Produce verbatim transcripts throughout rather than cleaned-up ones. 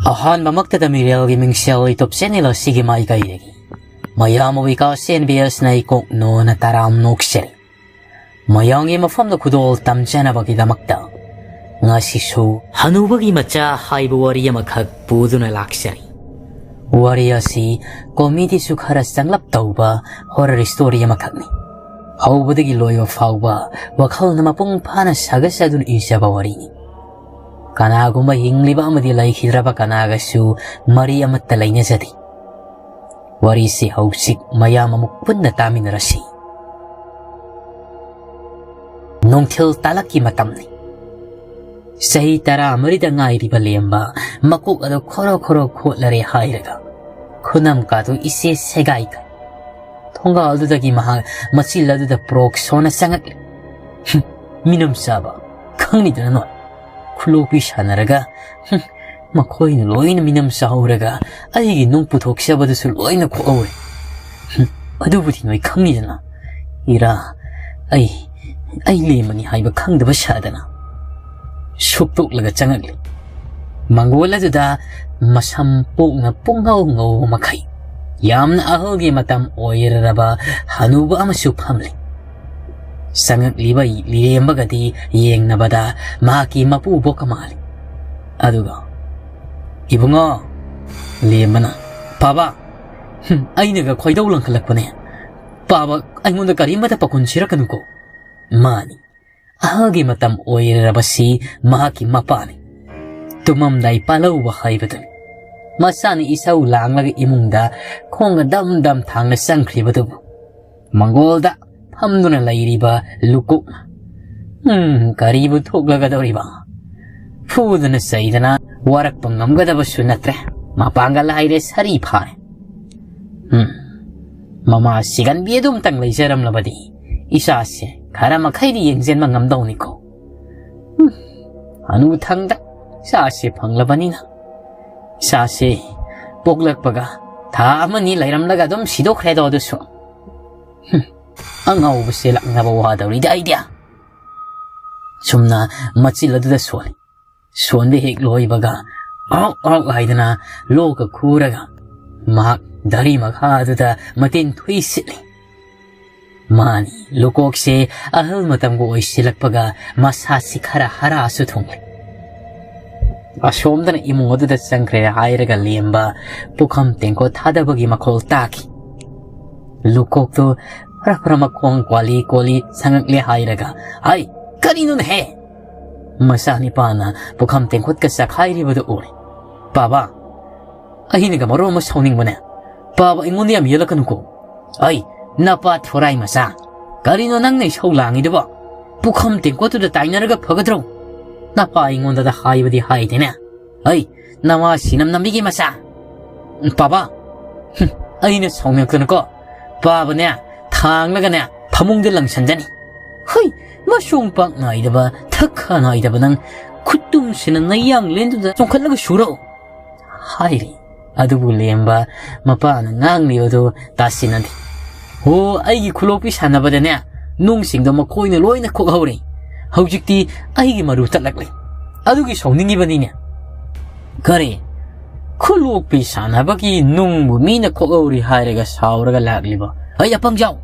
ꯑꯍꯥꯟꯕꯃꯛꯇꯗ ꯃꯤꯔꯦꯜꯒꯤ ꯃꯤꯡꯁꯦꯜ YouTube channel ꯑꯁꯤꯒꯤ ꯃꯥꯏꯀꯩꯗꯒꯤ ꯃꯌꯥꯝ ꯑꯣꯏꯀꯥ ꯁꯦꯟꯕꯤꯌꯁꯅ ꯑꯩ ꯀꯣꯛꯅꯣꯅ ꯇꯔꯥꯝ ꯅꯣꯛꯆꯔꯤ꯫ ꯃꯌꯥꯝꯒꯤ ꯃꯐꯝꯗ ꯈꯨꯗꯣꯜ ꯇꯝꯖꯅꯕꯒꯤꯗꯃꯛꯇ ꯉꯁꯤꯁꯨ ꯍꯅꯨꯕꯒꯤ ꯃꯆꯥ ꯍꯥꯏꯕ ꯋꯥꯔꯤ ꯑꯃꯈꯛ ꯄꯨꯗꯨꯅ ꯂꯥꯛꯆꯔꯤ꯫ ꯋꯥꯔꯤ ꯑꯁꯤ comedy ꯁꯨ ꯈꯔ ꯆꯪꯂꯞ ꯇꯧꯕ horror story ꯑꯃꯈꯛꯅꯤ꯫ ꯍꯧꯕꯗꯒꯤ ꯂꯣꯏꯕ ꯐꯥꯎꯕ ꯋꯥꯈꯜꯅ ꯃꯄꯨꯡ ꯐꯥꯅ ꯁꯥꯒꯠꯆꯗꯨꯅ ꯏꯖꯕ ꯋꯥꯔꯤꯅꯤ꯫ ꯀꯅꯥꯒꯨꯝꯕ ꯍꯤꯡꯂꯤꯕ ꯑꯃꯗꯤ ꯂꯩꯈꯤꯗ꯭ꯔꯕ ꯀꯅꯥꯒꯁꯨ ꯃꯔꯤ ꯑꯃꯠꯇ ꯂꯩꯅꯖꯗꯦ꯫ ꯋꯥꯔꯤꯁꯤ ꯍꯧꯖꯤꯛ ꯃꯌꯥꯝ ꯑꯃꯨꯛ ꯄꯨꯟꯅ ꯇꯥꯃꯤꯟꯅꯔꯁꯤ꯫ ꯅꯨꯡꯊꯤꯜ ꯇꯥꯂꯛꯀꯤ ꯃꯇꯝꯅꯤ꯫ ꯆꯍꯤ ꯇꯔꯥꯃꯔꯤꯗ ꯉꯥꯏꯔꯤꯕ ꯂꯦꯝꯕ ꯃꯀꯣꯛ ꯑꯗꯨ ꯈꯣꯔꯣ ꯈꯣꯔꯣ ꯈꯣꯠꯂꯔꯦ ꯍꯥꯏꯔꯒ ꯈꯨꯅꯝ ꯀꯥꯗꯨ ꯏꯁꯦ ꯁꯦꯒꯥꯏꯈ꯭ꯔꯦ꯫ ꯊꯣꯡꯒꯥꯜꯗꯨꯗꯒꯤ ꯃꯍꯥꯛ ꯃꯆꯤꯜ ꯑꯗꯨꯗ ꯄ꯭ꯔꯣꯛ ꯁꯣꯟꯅ ꯆꯪꯉꯛꯂꯦ꯫ "ꯍꯨꯝ, ꯃꯤꯅꯝ ꯆꯥꯕ, ꯈꯪꯅꯤꯗꯅ ꯅꯣꯏ꯫ ꯈꯨꯂꯣꯛꯄꯤ ꯁꯥꯟꯅꯔꯒ, ꯍꯨꯝ, ꯃꯈꯣꯏꯅ ꯂꯣꯏꯅ ꯃꯤꯅꯝ ꯆꯥꯍꯧꯔꯒ ꯑꯩꯒꯤ ꯅꯨꯡ ꯄꯨꯊꯣꯛꯆꯕꯗꯨꯁꯨ ꯂꯣꯏꯅ ꯈꯣꯛꯍꯧꯔꯦ꯫ ꯍꯨꯝ, ꯑꯗꯨꯕꯨꯗꯤ ꯅꯣꯏ ꯈꯪꯅꯤꯗꯅ꯫ ꯏꯔꯥ, ꯑꯩ, ꯑꯩ ꯂꯦꯝꯕꯅꯤ ꯍꯥꯏꯕ ꯈꯪꯗꯕ ꯁꯥꯗꯅ ꯁꯨꯛꯇꯣꯛꯂꯒ ꯆꯪꯉꯛꯂꯤ꯫ ꯃꯪꯒꯣꯜ ꯑꯗꯨꯗ ꯃꯁꯝ ꯄꯣꯛꯅ ꯄꯨꯡꯉꯧ ꯉꯧꯕ ꯃꯈꯩ ꯌꯥꯝꯅ ꯑꯍꯜꯒꯤ ꯃꯇꯝ ꯑꯣꯏꯔꯔꯕ ꯍꯅꯨꯕ ꯑꯃꯁꯨ ꯐꯝꯂꯤ꯫ ꯆꯪꯉꯛꯂꯤꯕ ꯂꯤꯔꯦꯝꯕꯒꯗꯤ ꯌꯦꯡꯅꯕꯗ ꯃꯍꯥꯛꯀꯤ ꯃꯄꯨꯕꯣꯛꯀ ꯃꯥꯜꯂꯤ꯫ ꯑꯗꯨꯒ, "ꯏꯕꯨꯡꯉꯣ," ꯂꯦꯝꯕꯅ, "ꯄꯥꯕ, ꯍꯨꯝ, ꯑꯩꯅꯒ ꯈꯣꯏꯗꯧ ꯂꯪꯈꯠꯂꯛꯄꯅꯦ꯫ ꯄꯥꯕ, ꯑꯩꯉꯣꯟꯗ ꯀꯔꯤꯃꯠꯇ ꯄꯥꯈꯨꯟ ꯁꯤꯔꯛꯀꯅꯨꯀꯣ꯫ ꯃꯥꯅꯤ, ꯑꯍꯜꯒꯤ ꯃꯇꯝ ꯑꯣꯏꯔꯕꯁꯤ ꯃꯍꯥꯛꯀꯤ ꯃꯄꯥꯅꯤ꯫ ꯇꯨꯝꯃꯝꯗꯥꯏ ꯄꯥꯜꯍꯧꯕ ꯍꯥꯏꯕꯗꯨꯅꯤ꯫ ꯃꯆꯥꯅ ꯏꯁꯧ ꯂꯥꯡꯂꯒ ꯏꯃꯨꯡꯗ ꯈꯣꯡꯒ ꯗꯝ ꯗꯝ ꯊꯥꯡꯅ ꯆꯪꯈ꯭ꯔꯤꯕꯗꯨꯕꯨ ꯃꯪꯒꯣꯜꯗ ꯐꯝꯗꯨꯅ ꯂꯩꯔꯤꯕ ꯂꯨꯀꯣꯛꯅ, ꯎꯝ, ꯀꯔꯤꯕꯨ ꯊꯣꯛꯂꯒꯗꯧꯔꯤꯕ? ꯐꯨꯗꯅ ꯆꯩꯗꯅ ꯋꯥꯔꯛꯄ ꯉꯝꯒꯗꯕꯁꯨ ꯅꯠꯇ꯭ꯔꯦ꯫ ꯃꯄꯥꯡꯒꯜ ꯍꯥꯏꯔꯦ ꯁꯥꯔꯤ ꯐꯥꯔꯦ꯫ ꯎꯝ, ꯃꯃꯥ ꯁꯤꯒꯟꯕꯤ ꯑꯗꯨꯝꯇꯪ ꯂꯩꯖꯔꯝꯂꯕꯗꯤ ꯏꯆꯥꯁꯦ ꯈꯔ ꯃꯈꯩꯗꯤ ꯌꯦꯡꯁꯤꯟꯕ ꯉꯝꯗꯧꯅꯤꯀꯣ꯫ ꯎꯝ, ꯍꯅꯨꯊꯪꯗ ꯏꯆꯥꯁꯦ ꯐꯪꯂꯕꯅꯤꯅ, ꯏꯆꯥꯁꯦ ꯄꯣꯛꯂꯛꯄꯒ ꯊꯥ ꯑꯃꯅꯤ ꯂꯩꯔꯝꯂꯒ ꯑꯗꯨꯝ ꯁꯤꯗꯣꯛꯈ꯭ꯔꯦꯗꯣ꯫ ꯑꯗꯨꯁꯨ, ꯍꯨꯝ, ꯑꯉꯥꯎꯕꯁꯦ ꯂꯥꯛꯅꯕ ꯋꯥꯗꯧꯔꯤꯗ ꯑꯩꯗꯤ꯫ ꯁꯨꯝꯅ ꯃꯆꯤꯜ ꯑꯗꯨꯗ ꯁꯣꯜꯂꯤ꯫ ꯁꯣꯟꯕ ꯍꯦꯛ ꯂꯣꯏꯕꯒ ꯑꯣꯛ ꯑꯣꯛ ꯍꯥꯏꯗꯅ ꯂꯣꯛꯀ ꯈꯨꯔꯒ ꯃꯍꯥꯛ ꯙꯔꯤ ꯃꯈꯥꯗꯨꯗ ꯃꯇꯤꯟ ꯊꯨꯏ ꯁꯤꯠꯂꯤ꯫ ꯃꯥꯅꯤ, ꯂꯨꯀꯣꯛꯁꯦ ꯑꯍꯜ ꯃꯇꯝꯒ ꯑꯣꯏꯁꯤꯜꯂꯛꯄꯒ ꯃꯁꯥꯁꯤ ꯈꯔ ꯍꯔꯥꯁꯨ ꯊꯨꯡꯂꯦ꯫ ꯑꯁꯣꯝꯗꯅ ꯏꯃꯨꯡ ꯑꯗꯨꯗ ꯆꯪꯈ꯭ꯔꯦ ꯍꯥꯏꯔꯒ ꯂꯦꯝꯕ ꯄꯨꯈꯝ ꯇꯦꯡꯀꯣꯠ ꯊꯥꯗꯕꯒꯤ ꯃꯈꯣꯜ ꯇꯥꯈꯤ꯫ ꯂꯨꯀꯣꯛꯇꯨ ꯈꯔ ꯈꯔ ꯃꯈꯣꯡ ꯀꯣꯜꯂꯤ ꯀꯣꯜꯂꯤ ꯁꯪꯉꯛꯂꯦ ꯍꯥꯏꯔꯒ, "ꯍꯥꯏ, ꯀꯔꯤꯅꯣꯅꯦꯍꯦ?" ꯃꯆꯥꯅꯤꯄꯥꯅ ꯄꯨꯈꯝ ꯇꯦꯡꯀꯣꯠꯀ ꯆꯈꯥꯏꯔꯤꯕꯗꯨ ꯎꯔꯦ꯫ "ꯄꯥꯕ, ꯑꯩꯅꯒ ꯃꯔꯣꯟ ꯑꯃ ꯁꯥꯎꯅꯤꯡꯕꯅꯦ꯫ ꯄꯥꯕ, ꯑꯩꯉꯣꯟꯗ ꯌꯥꯝ ꯌꯦꯠꯂꯛꯀꯅꯨꯀꯣ꯫ ꯑꯩ, ꯅꯄꯥ ꯊꯣꯔꯥꯏ ꯃꯆꯥ, ꯀꯔꯤꯅꯣ ꯅꯪꯅ ꯏꯁꯧ ꯂꯥꯡꯉꯤꯗꯨꯕꯣ? ꯄꯨꯈꯝ ꯇꯦꯡꯀꯣꯠꯇꯨꯗ ꯇꯥꯏꯅꯔꯒ ꯐꯒꯗ꯭ꯔꯣ? ꯅꯄꯥ ꯑꯩꯉꯣꯟꯗꯗ ꯍꯥꯏꯕꯗꯤ ꯍꯥꯏꯗꯦꯅꯦ꯫ ꯑꯩ, ꯅꯃꯥ ꯁꯤꯅꯝ ꯅꯝꯕꯤꯒꯤ ꯃꯆꯥ꯫ ꯄꯥꯕ, ꯍꯨꯝ, ꯑꯩꯅ ꯁꯥꯎꯅꯤꯡꯉꯛꯇꯅꯀꯣ, ꯄꯥꯕꯅꯦ, ꯊꯥꯡꯂꯒꯅꯦ, ꯐꯃꯨꯡꯗ ꯂꯪꯁꯟꯖꯅꯤ꯫ ꯍꯨꯏ, ꯃꯁꯣꯡ ꯄꯥꯛ ꯅꯥꯏꯗꯕ, ꯊꯛ ꯈꯥ ꯅꯥꯏꯗꯕ ꯅꯪ, ꯈꯨꯠꯇꯨꯝꯁꯤꯅ ꯅꯌꯥꯡꯂꯦꯟꯗꯨꯗ ꯆꯣꯡꯈꯠꯂꯒ ꯁꯨꯔꯛꯎ," ꯍꯥꯏꯔꯤ꯫ ꯑꯗꯨꯕꯨ ꯂꯦꯝꯕ ꯃꯄꯥꯅ ꯉꯥꯡꯂꯤꯕꯗꯨ ꯇꯥꯁꯤꯟꯅꯗꯦ꯫ "ꯍꯣ, ꯑꯩꯒꯤ ꯈꯨꯂꯣꯛꯄꯤ ꯁꯥꯟꯅꯕꯗꯅꯦ, ꯅꯨꯡꯁꯤꯡꯗꯣ ꯃꯈꯣꯏꯅ ꯂꯣꯏꯅ ꯈꯣꯛꯍꯧꯔꯦ꯫ ꯍꯧꯖꯤꯛꯇꯤ ꯑꯩꯒꯤ ꯃꯔꯨ ꯇꯠꯂꯛꯂꯦ꯫ ꯑꯗꯨꯒꯤ ꯁꯥꯎꯅꯤꯡꯉꯤꯕꯅꯤꯅꯦ꯫" "ꯀꯔꯤ? ꯈꯨꯂꯣꯛꯄꯤ ꯁꯥꯟꯅꯕꯒꯤ ꯅꯨꯡꯕꯨ ꯃꯤꯅ ꯈꯣꯛꯍꯧꯔꯤ ꯍꯥꯏꯔꯒ ꯁꯥꯎꯔꯒ ꯂꯥꯛꯂꯤꯕ? ꯑꯩ ꯑꯄꯪꯖꯥꯎ!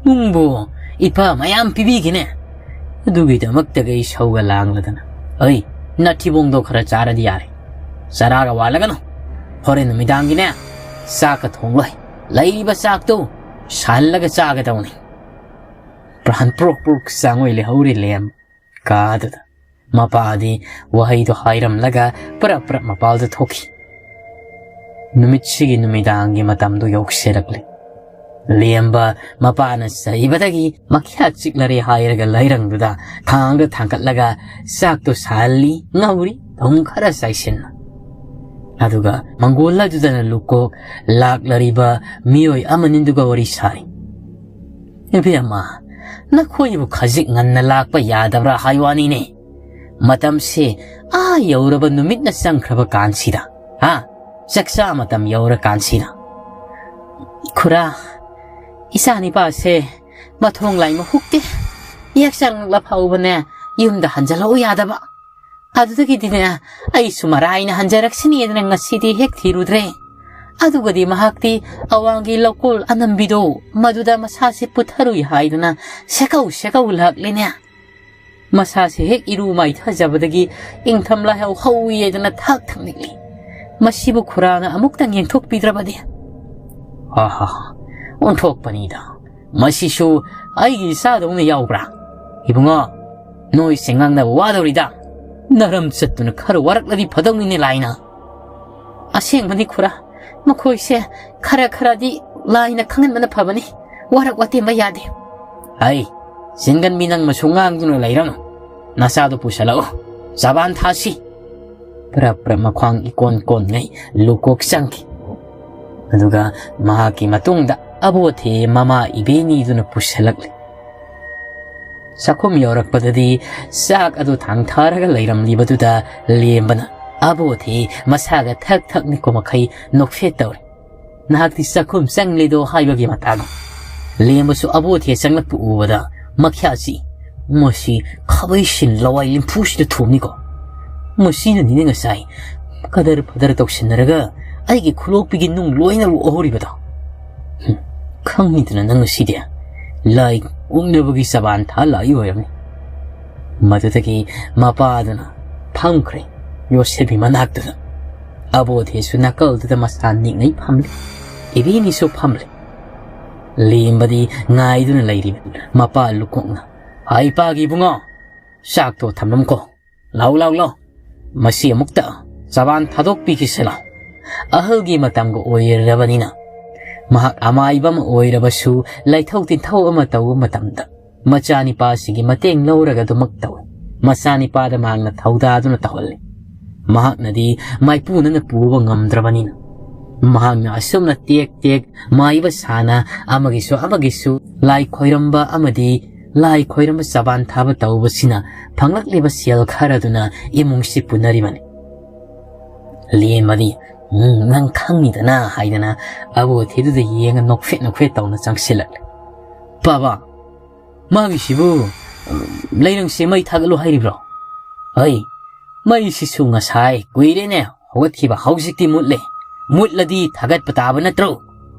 ꯅꯨꯡꯕꯨ ꯏꯄꯥ ꯃꯌꯥꯝ ꯄꯤꯕꯤꯒꯦꯅꯦ꯫ ꯑꯗꯨꯒꯤꯗꯃꯛꯇꯒ ꯏꯁꯧꯒ ꯂꯥꯡꯂꯗꯅ꯫ ꯑꯩ, ꯅꯊꯤꯕꯣꯡꯗꯣ ꯈꯔ ꯆꯥꯔꯗꯤ ꯌꯥꯔꯦ꯫ ꯆꯔꯥꯒ ꯋꯥꯠꯂꯒꯅꯨ꯫ ꯍꯣꯔꯦꯟ ꯅꯨꯃꯤꯗꯥꯡꯒꯤꯅꯦ, ꯆꯥꯛꯀ ꯊꯣꯡꯂꯣꯏ꯫ ꯂꯩꯔꯤꯕ ꯆꯥꯛꯇꯨ ꯁꯥꯍꯜꯂꯒ ꯆꯥꯒꯗꯧꯅꯤ꯫" ꯄ꯭ꯔꯥꯟ ꯄ꯭ꯔꯣꯛ ꯄ꯭ꯔꯣꯛ ꯆꯥꯡꯉꯣꯏ ꯂꯩꯍꯧꯔꯤ ꯂꯦꯝ ꯀꯥꯗꯨꯗ꯫ ꯃꯄꯥꯗꯤ ꯋꯥꯍꯩꯗꯣ ꯍꯥꯏꯔꯝꯂꯒ ꯄ꯭ꯔꯞ ꯄ꯭ꯔꯞ ꯃꯄꯥꯜꯗ ꯊꯣꯛꯈꯤ꯫ ꯅꯨꯃꯤꯠꯁꯤꯒꯤ ꯅꯨꯃꯤꯗꯥꯡꯒꯤ ꯃꯇꯝꯗꯣ ꯌꯧꯁꯤꯜꯂꯛꯂꯦ꯫ ꯂꯦꯝꯕ ꯃꯄꯥꯅ ꯆꯩꯕꯗꯒꯤ ꯃꯈ꯭ꯌꯥꯠ ꯆꯤꯛꯂꯔꯦ ꯍꯥꯏꯔꯒ ꯂꯩꯔꯪꯗꯨꯗ ꯊꯥꯡꯗ ꯊꯥꯡꯒꯠꯂꯒ ꯆꯥꯛꯇꯣ ꯁꯥꯍꯜꯂꯤ, ꯉꯧꯔꯤ, ꯊꯨꯝ ꯈꯔ ꯆꯥꯏꯁꯤꯟꯅ꯫ ꯑꯗꯨꯒ ꯃꯪꯒꯣꯜ ꯑꯗꯨꯗꯅ ꯂꯨꯀꯣꯛ ꯂꯥꯛꯂꯔꯤꯕ ꯃꯤꯑꯣꯏ ꯑꯃꯅꯤꯗꯨꯒ ꯋꯥꯔꯤ ꯁꯥꯔꯤ꯫ "ꯏꯕꯦꯝꯃ, ꯅꯈꯣꯏꯕꯨ ꯈꯖꯤꯛ ꯉꯟꯅ ꯂꯥꯛꯄ ꯌꯥꯗꯕ꯭ꯔꯥ ꯍꯥꯏ ꯋꯥꯅꯤꯅꯦ꯫ ꯃꯇꯝꯁꯦ ꯑꯥ ꯌꯧꯔꯕ ꯅꯨꯃꯤꯠꯅ ꯆꯪꯈ꯭ꯔꯕ ꯀꯥꯟꯁꯤꯗ, ꯍꯥ? ꯆꯥꯛꯆꯥ ꯃꯇꯝ ꯌꯧꯔꯀꯥꯟꯁꯤꯗ꯫" "ꯈꯨꯔꯥ, ꯏꯆꯥ ꯅꯤꯄꯥꯁꯦ ꯃꯊꯣꯡ ꯂꯥꯏ ꯃꯍꯨꯛꯇꯦ꯫ ꯍꯦꯛ ꯆꯪꯂꯛꯂ ꯐꯥꯎꯕꯅꯦ ꯌꯨꯝꯗ ꯍꯟꯖꯜꯂꯛꯎ ꯌꯥꯗꯕ꯫ ꯑꯗꯨꯗꯒꯤꯗꯤꯅꯦ, ꯑꯩꯁꯨ ꯃꯔꯥꯏꯅ ꯍꯟꯖꯔꯛꯁꯤꯅꯦꯗꯅ ꯉꯁꯤꯗꯤ ꯍꯦꯛ ꯊꯤꯔꯨꯗ꯭ꯔꯦ꯫ ꯑꯗꯨꯒꯗꯤ ꯃꯍꯥꯛꯇꯤ ꯑꯋꯥꯡꯒꯤ ꯂꯧꯀꯣꯜ ꯑꯅꯝꯕꯤꯗꯣ, ꯃꯗꯨꯗ ꯃꯁꯥꯁꯦ ꯄꯨꯊꯔꯨꯏ ꯍꯥꯏꯗꯨꯅ ꯁꯦꯀꯧ ꯁꯦꯀꯧ ꯂꯥꯛꯂꯦꯅꯦ꯫ ꯃꯁꯥꯁꯦ ꯍꯦꯛ ꯏꯔꯨ ꯃꯥꯏꯊꯖꯕꯗꯒꯤ ꯏꯪꯊꯝ ꯂꯥꯏꯍꯧ ꯍꯧꯏ ꯍꯥꯏꯗꯅ ꯊꯥꯛ ꯊꯛ ꯅꯤꯛꯂꯤ꯫ ꯃꯁꯤꯕꯨ ꯈꯨꯔꯥꯅ ꯑꯃꯨꯛꯇꯪ ꯌꯦꯡꯊꯣꯛꯄꯤꯗ꯭ꯔꯕꯗꯤ? ꯑꯍꯥ, ꯑꯣꯟꯊꯣꯛꯄꯅꯤꯗ꯫ ꯃꯁꯤꯁꯨ ꯑꯩꯒꯤ ꯏꯆꯥꯗꯧꯅ ꯌꯥꯎꯕ꯭ꯔꯥ? ꯏꯕꯨꯡꯉꯣ, ꯅꯣꯏꯁꯦ ꯉꯥꯡꯅꯕ ꯋꯥꯗꯧꯔꯤꯗ꯫ ꯅꯔꯝ ꯆꯠꯇꯨꯅ ꯈꯔ ꯋꯥꯔꯛꯂꯗꯤ ꯐꯗꯧꯅꯤꯅꯦ, ꯂꯥꯏꯅ꯫ ꯑꯁꯦꯡꯕꯅꯤ ꯈꯨꯔꯥ, ꯃꯈꯣꯏꯁꯦ ꯈꯔ ꯈꯔꯗꯤ ꯂꯥꯏꯅ ꯈꯪꯍꯟꯕꯅ ꯐꯕꯅꯤ꯫ ꯋꯥꯔꯛ ꯋꯥꯇꯦꯝꯕ ꯌꯥꯗꯦ꯫ ꯍꯩ, ꯆꯤꯡꯒꯟꯕꯤ, ꯅꯪ ꯃꯁꯨ ꯉꯥꯡꯗꯨꯅ ꯂꯩꯔꯅꯨ꯫ ꯅꯆꯥꯗꯨ ꯄꯨꯁꯜꯂꯛꯎ, ꯆꯕꯥꯟ ꯊꯥꯁꯤ꯫ ꯄ꯭ꯔꯞ ꯄ꯭ꯔꯞ ꯃꯈ꯭ꯋꯥꯡ ꯏꯀꯣꯟ ꯀꯣꯟꯉꯩ ꯂꯨꯀꯣꯛ ꯆꯪꯈꯤ꯫ ꯑꯗꯨꯒ ꯃꯍꯥꯛꯀꯤ ꯃꯇꯨꯡꯗ ꯑꯕꯣꯊꯦ ꯃꯃꯥ ꯏꯕꯦꯅꯤꯗꯨꯅ ꯄꯨꯁꯜꯂꯛꯂꯤ꯫ ꯆꯥꯛꯈꯨꯝ ꯌꯧꯔꯛꯄꯗꯗꯤ ꯆꯥꯛ ꯑꯗꯨ ꯊꯥꯡꯊꯔꯒ ꯂꯩꯔꯝꯂꯤꯕꯗꯨꯗ ꯂꯦꯝꯕꯅ ꯑꯕꯣꯊꯦ ꯃꯁꯥꯒ ꯊꯛ ꯊꯛ ꯅꯤꯛꯄ ꯃꯈꯩ ꯅꯣꯛꯐꯦꯠ ꯇꯧꯔꯤ꯫ ꯅꯍꯥꯛꯇꯤ ꯆꯥꯛꯈꯨꯝ ꯆꯪꯂꯤꯗꯣ ꯍꯥꯏꯕꯒꯤ ꯃꯇꯥꯒꯨꯝ꯫ ꯂꯦꯝꯕꯁꯨ ꯑꯕꯣꯊꯦ ꯆꯪꯂꯛꯄ ꯎꯕꯗ ꯃꯈ꯭ꯌꯥꯠ ꯆꯤꯛꯏ꯫ ꯃꯁꯤ ꯈꯥꯕꯩ ꯁꯤꯟ ꯂꯋꯥꯏ ꯂꯤꯝꯐꯨꯁꯤꯗ ꯊꯣꯝꯅꯤꯀꯣ꯫ ꯃꯁꯤꯅꯅꯤꯅꯦ ꯉꯁꯥꯏ ꯀꯗꯔ ꯐꯗꯔ ꯇꯧꯁꯤꯟꯅꯔꯒ ꯑꯩꯒꯤ ꯈꯨꯂꯣꯛꯄꯤꯒꯤ ꯅꯨꯡ ꯂꯣꯏꯅ ꯂꯣꯛꯍꯧꯔꯤꯕꯗꯣ꯫ ꯍꯨꯝ, ꯈꯪꯉꯤꯗꯅ ꯅꯪ ꯉꯁꯤꯗꯤ ꯂꯥꯏ ꯑꯣꯛꯅꯕꯒꯤ ꯆꯕꯥꯟ ꯊꯥ ꯂꯥꯛꯏ ꯑꯣꯏꯔꯝꯅꯤ꯫ ꯃꯗꯨꯗꯒꯤ ꯃꯄꯥꯗꯨꯅ ꯐꯝꯈ꯭ꯔꯦ ꯌꯣꯁꯦꯐꯤ ꯃꯅꯥꯛꯇꯨꯗ꯫ ꯑꯕꯣꯙꯦꯁꯨ ꯅꯥꯀꯜꯗꯨꯗ ꯃꯁꯥ ꯅꯤꯛꯉꯩ ꯐꯝꯂꯤ꯫ ꯏꯕꯦꯅꯤꯁꯨ ꯐꯝꯂꯤ꯫ ꯂꯦꯝꯕꯗꯤ ꯉꯥꯏꯗꯨꯅ ꯂꯩꯔꯤꯕ ꯃꯄꯥ ꯂꯨꯀꯣꯛꯅ, "ꯍꯥꯏ ꯄꯥꯒꯤ ꯏꯕꯨꯡꯉꯣ, ꯆꯥꯛꯇꯣ ꯊꯝꯂꯝꯀꯣ꯫ ꯂꯥꯎ, ꯂꯥꯎ, ꯂꯥꯎ꯫ ꯃꯁꯤ ꯑꯃꯨꯛꯇ ꯆꯕꯥꯟ ꯊꯥꯗꯣꯛꯄꯤꯈꯤꯁꯤ ꯂꯥꯎ꯫ ꯑꯍꯜꯒꯤ ꯃꯇꯝꯒ ꯑꯣꯏꯔꯕꯅꯤꯅ ꯃꯍꯥꯛ ꯑꯃꯥꯏꯕ ꯑꯃ ꯑꯣꯏꯔꯕꯁꯨ ꯂꯥꯏꯊꯧ ꯇꯤꯟꯊꯧ ꯑꯃ ꯇꯧꯕ ꯃꯇꯝꯗ ꯃꯆꯥꯅꯤꯄꯥꯁꯤꯡꯒꯤ ꯃꯇꯦꯡ ꯂꯧꯔꯒ ꯑꯗꯨꯃꯛ ꯇꯧꯏ꯫ ꯃꯆꯥꯅꯤꯄꯥꯗ ꯃꯍꯥꯛꯅ ꯊꯧꯗꯥꯗꯨꯅ ꯇꯧꯍꯜꯂꯤ꯫ ꯃꯍꯥꯛꯅꯗꯤ ꯃꯥꯏꯄꯨꯅꯅ ꯄꯨꯕ ꯉꯝꯗ꯭ꯔꯕꯅꯤꯅ ꯃꯍꯥꯛꯅ ꯑꯁꯨꯝꯅ ꯇꯦꯛ ꯇꯦꯛ ꯃꯥꯏꯕ ꯁꯥꯅ ꯑꯃꯒꯤꯁꯨ ꯑꯃꯒꯤꯁꯨ ꯂꯥꯏ ꯈꯣꯏꯔꯝꯕ ꯑꯃꯗꯤ ꯂꯥꯏ ꯈꯣꯏꯔꯝꯕ ꯆꯕꯥꯟ ꯊꯥꯕ ꯇꯧꯕꯁꯤꯅ ꯐꯪꯂꯛꯂꯤꯕ ꯁꯦꯜ ꯈꯔꯗꯨꯅ ꯏꯃꯨꯡꯁꯤ ꯄꯨꯅꯔꯤꯕꯅꯤ꯫ ꯂꯦꯝꯕꯗꯤ, "ꯎꯝ, ꯅꯪ ꯈꯪꯉꯤꯗꯅ" ꯍꯥꯏꯗꯅ ꯑꯕꯣꯊꯤꯗꯨꯗ ꯌꯦꯡꯉ ꯅꯣꯛꯐꯦꯠ ꯅꯣꯛꯐꯦꯠ ꯇꯧꯅ ꯆꯪꯁꯤꯜꯂꯛꯂꯦ꯫ "ꯄꯥꯕ, ꯃꯥꯒꯤꯁꯤꯕꯨ, ꯎꯝ, ꯂꯩꯔꯪꯁꯦ ꯃꯩ ꯊꯥꯒꯠꯂꯨ ꯍꯥꯏꯔꯤꯕ꯭ꯔꯣ?" "ꯍꯩ, "ꯃꯩꯁꯤꯁꯨ ꯉꯁꯥꯏ ꯀꯨꯏꯔꯦꯅꯦ ꯍꯧꯒꯠꯈꯤꯕ, ꯍꯧꯖꯤꯛꯇꯤ ꯃꯨꯠꯂꯦ꯫ ꯃꯨꯠꯂꯗꯤ ꯊꯥꯒꯠꯄ ꯇꯥꯕ ꯅꯠꯇ꯭ꯔꯣ?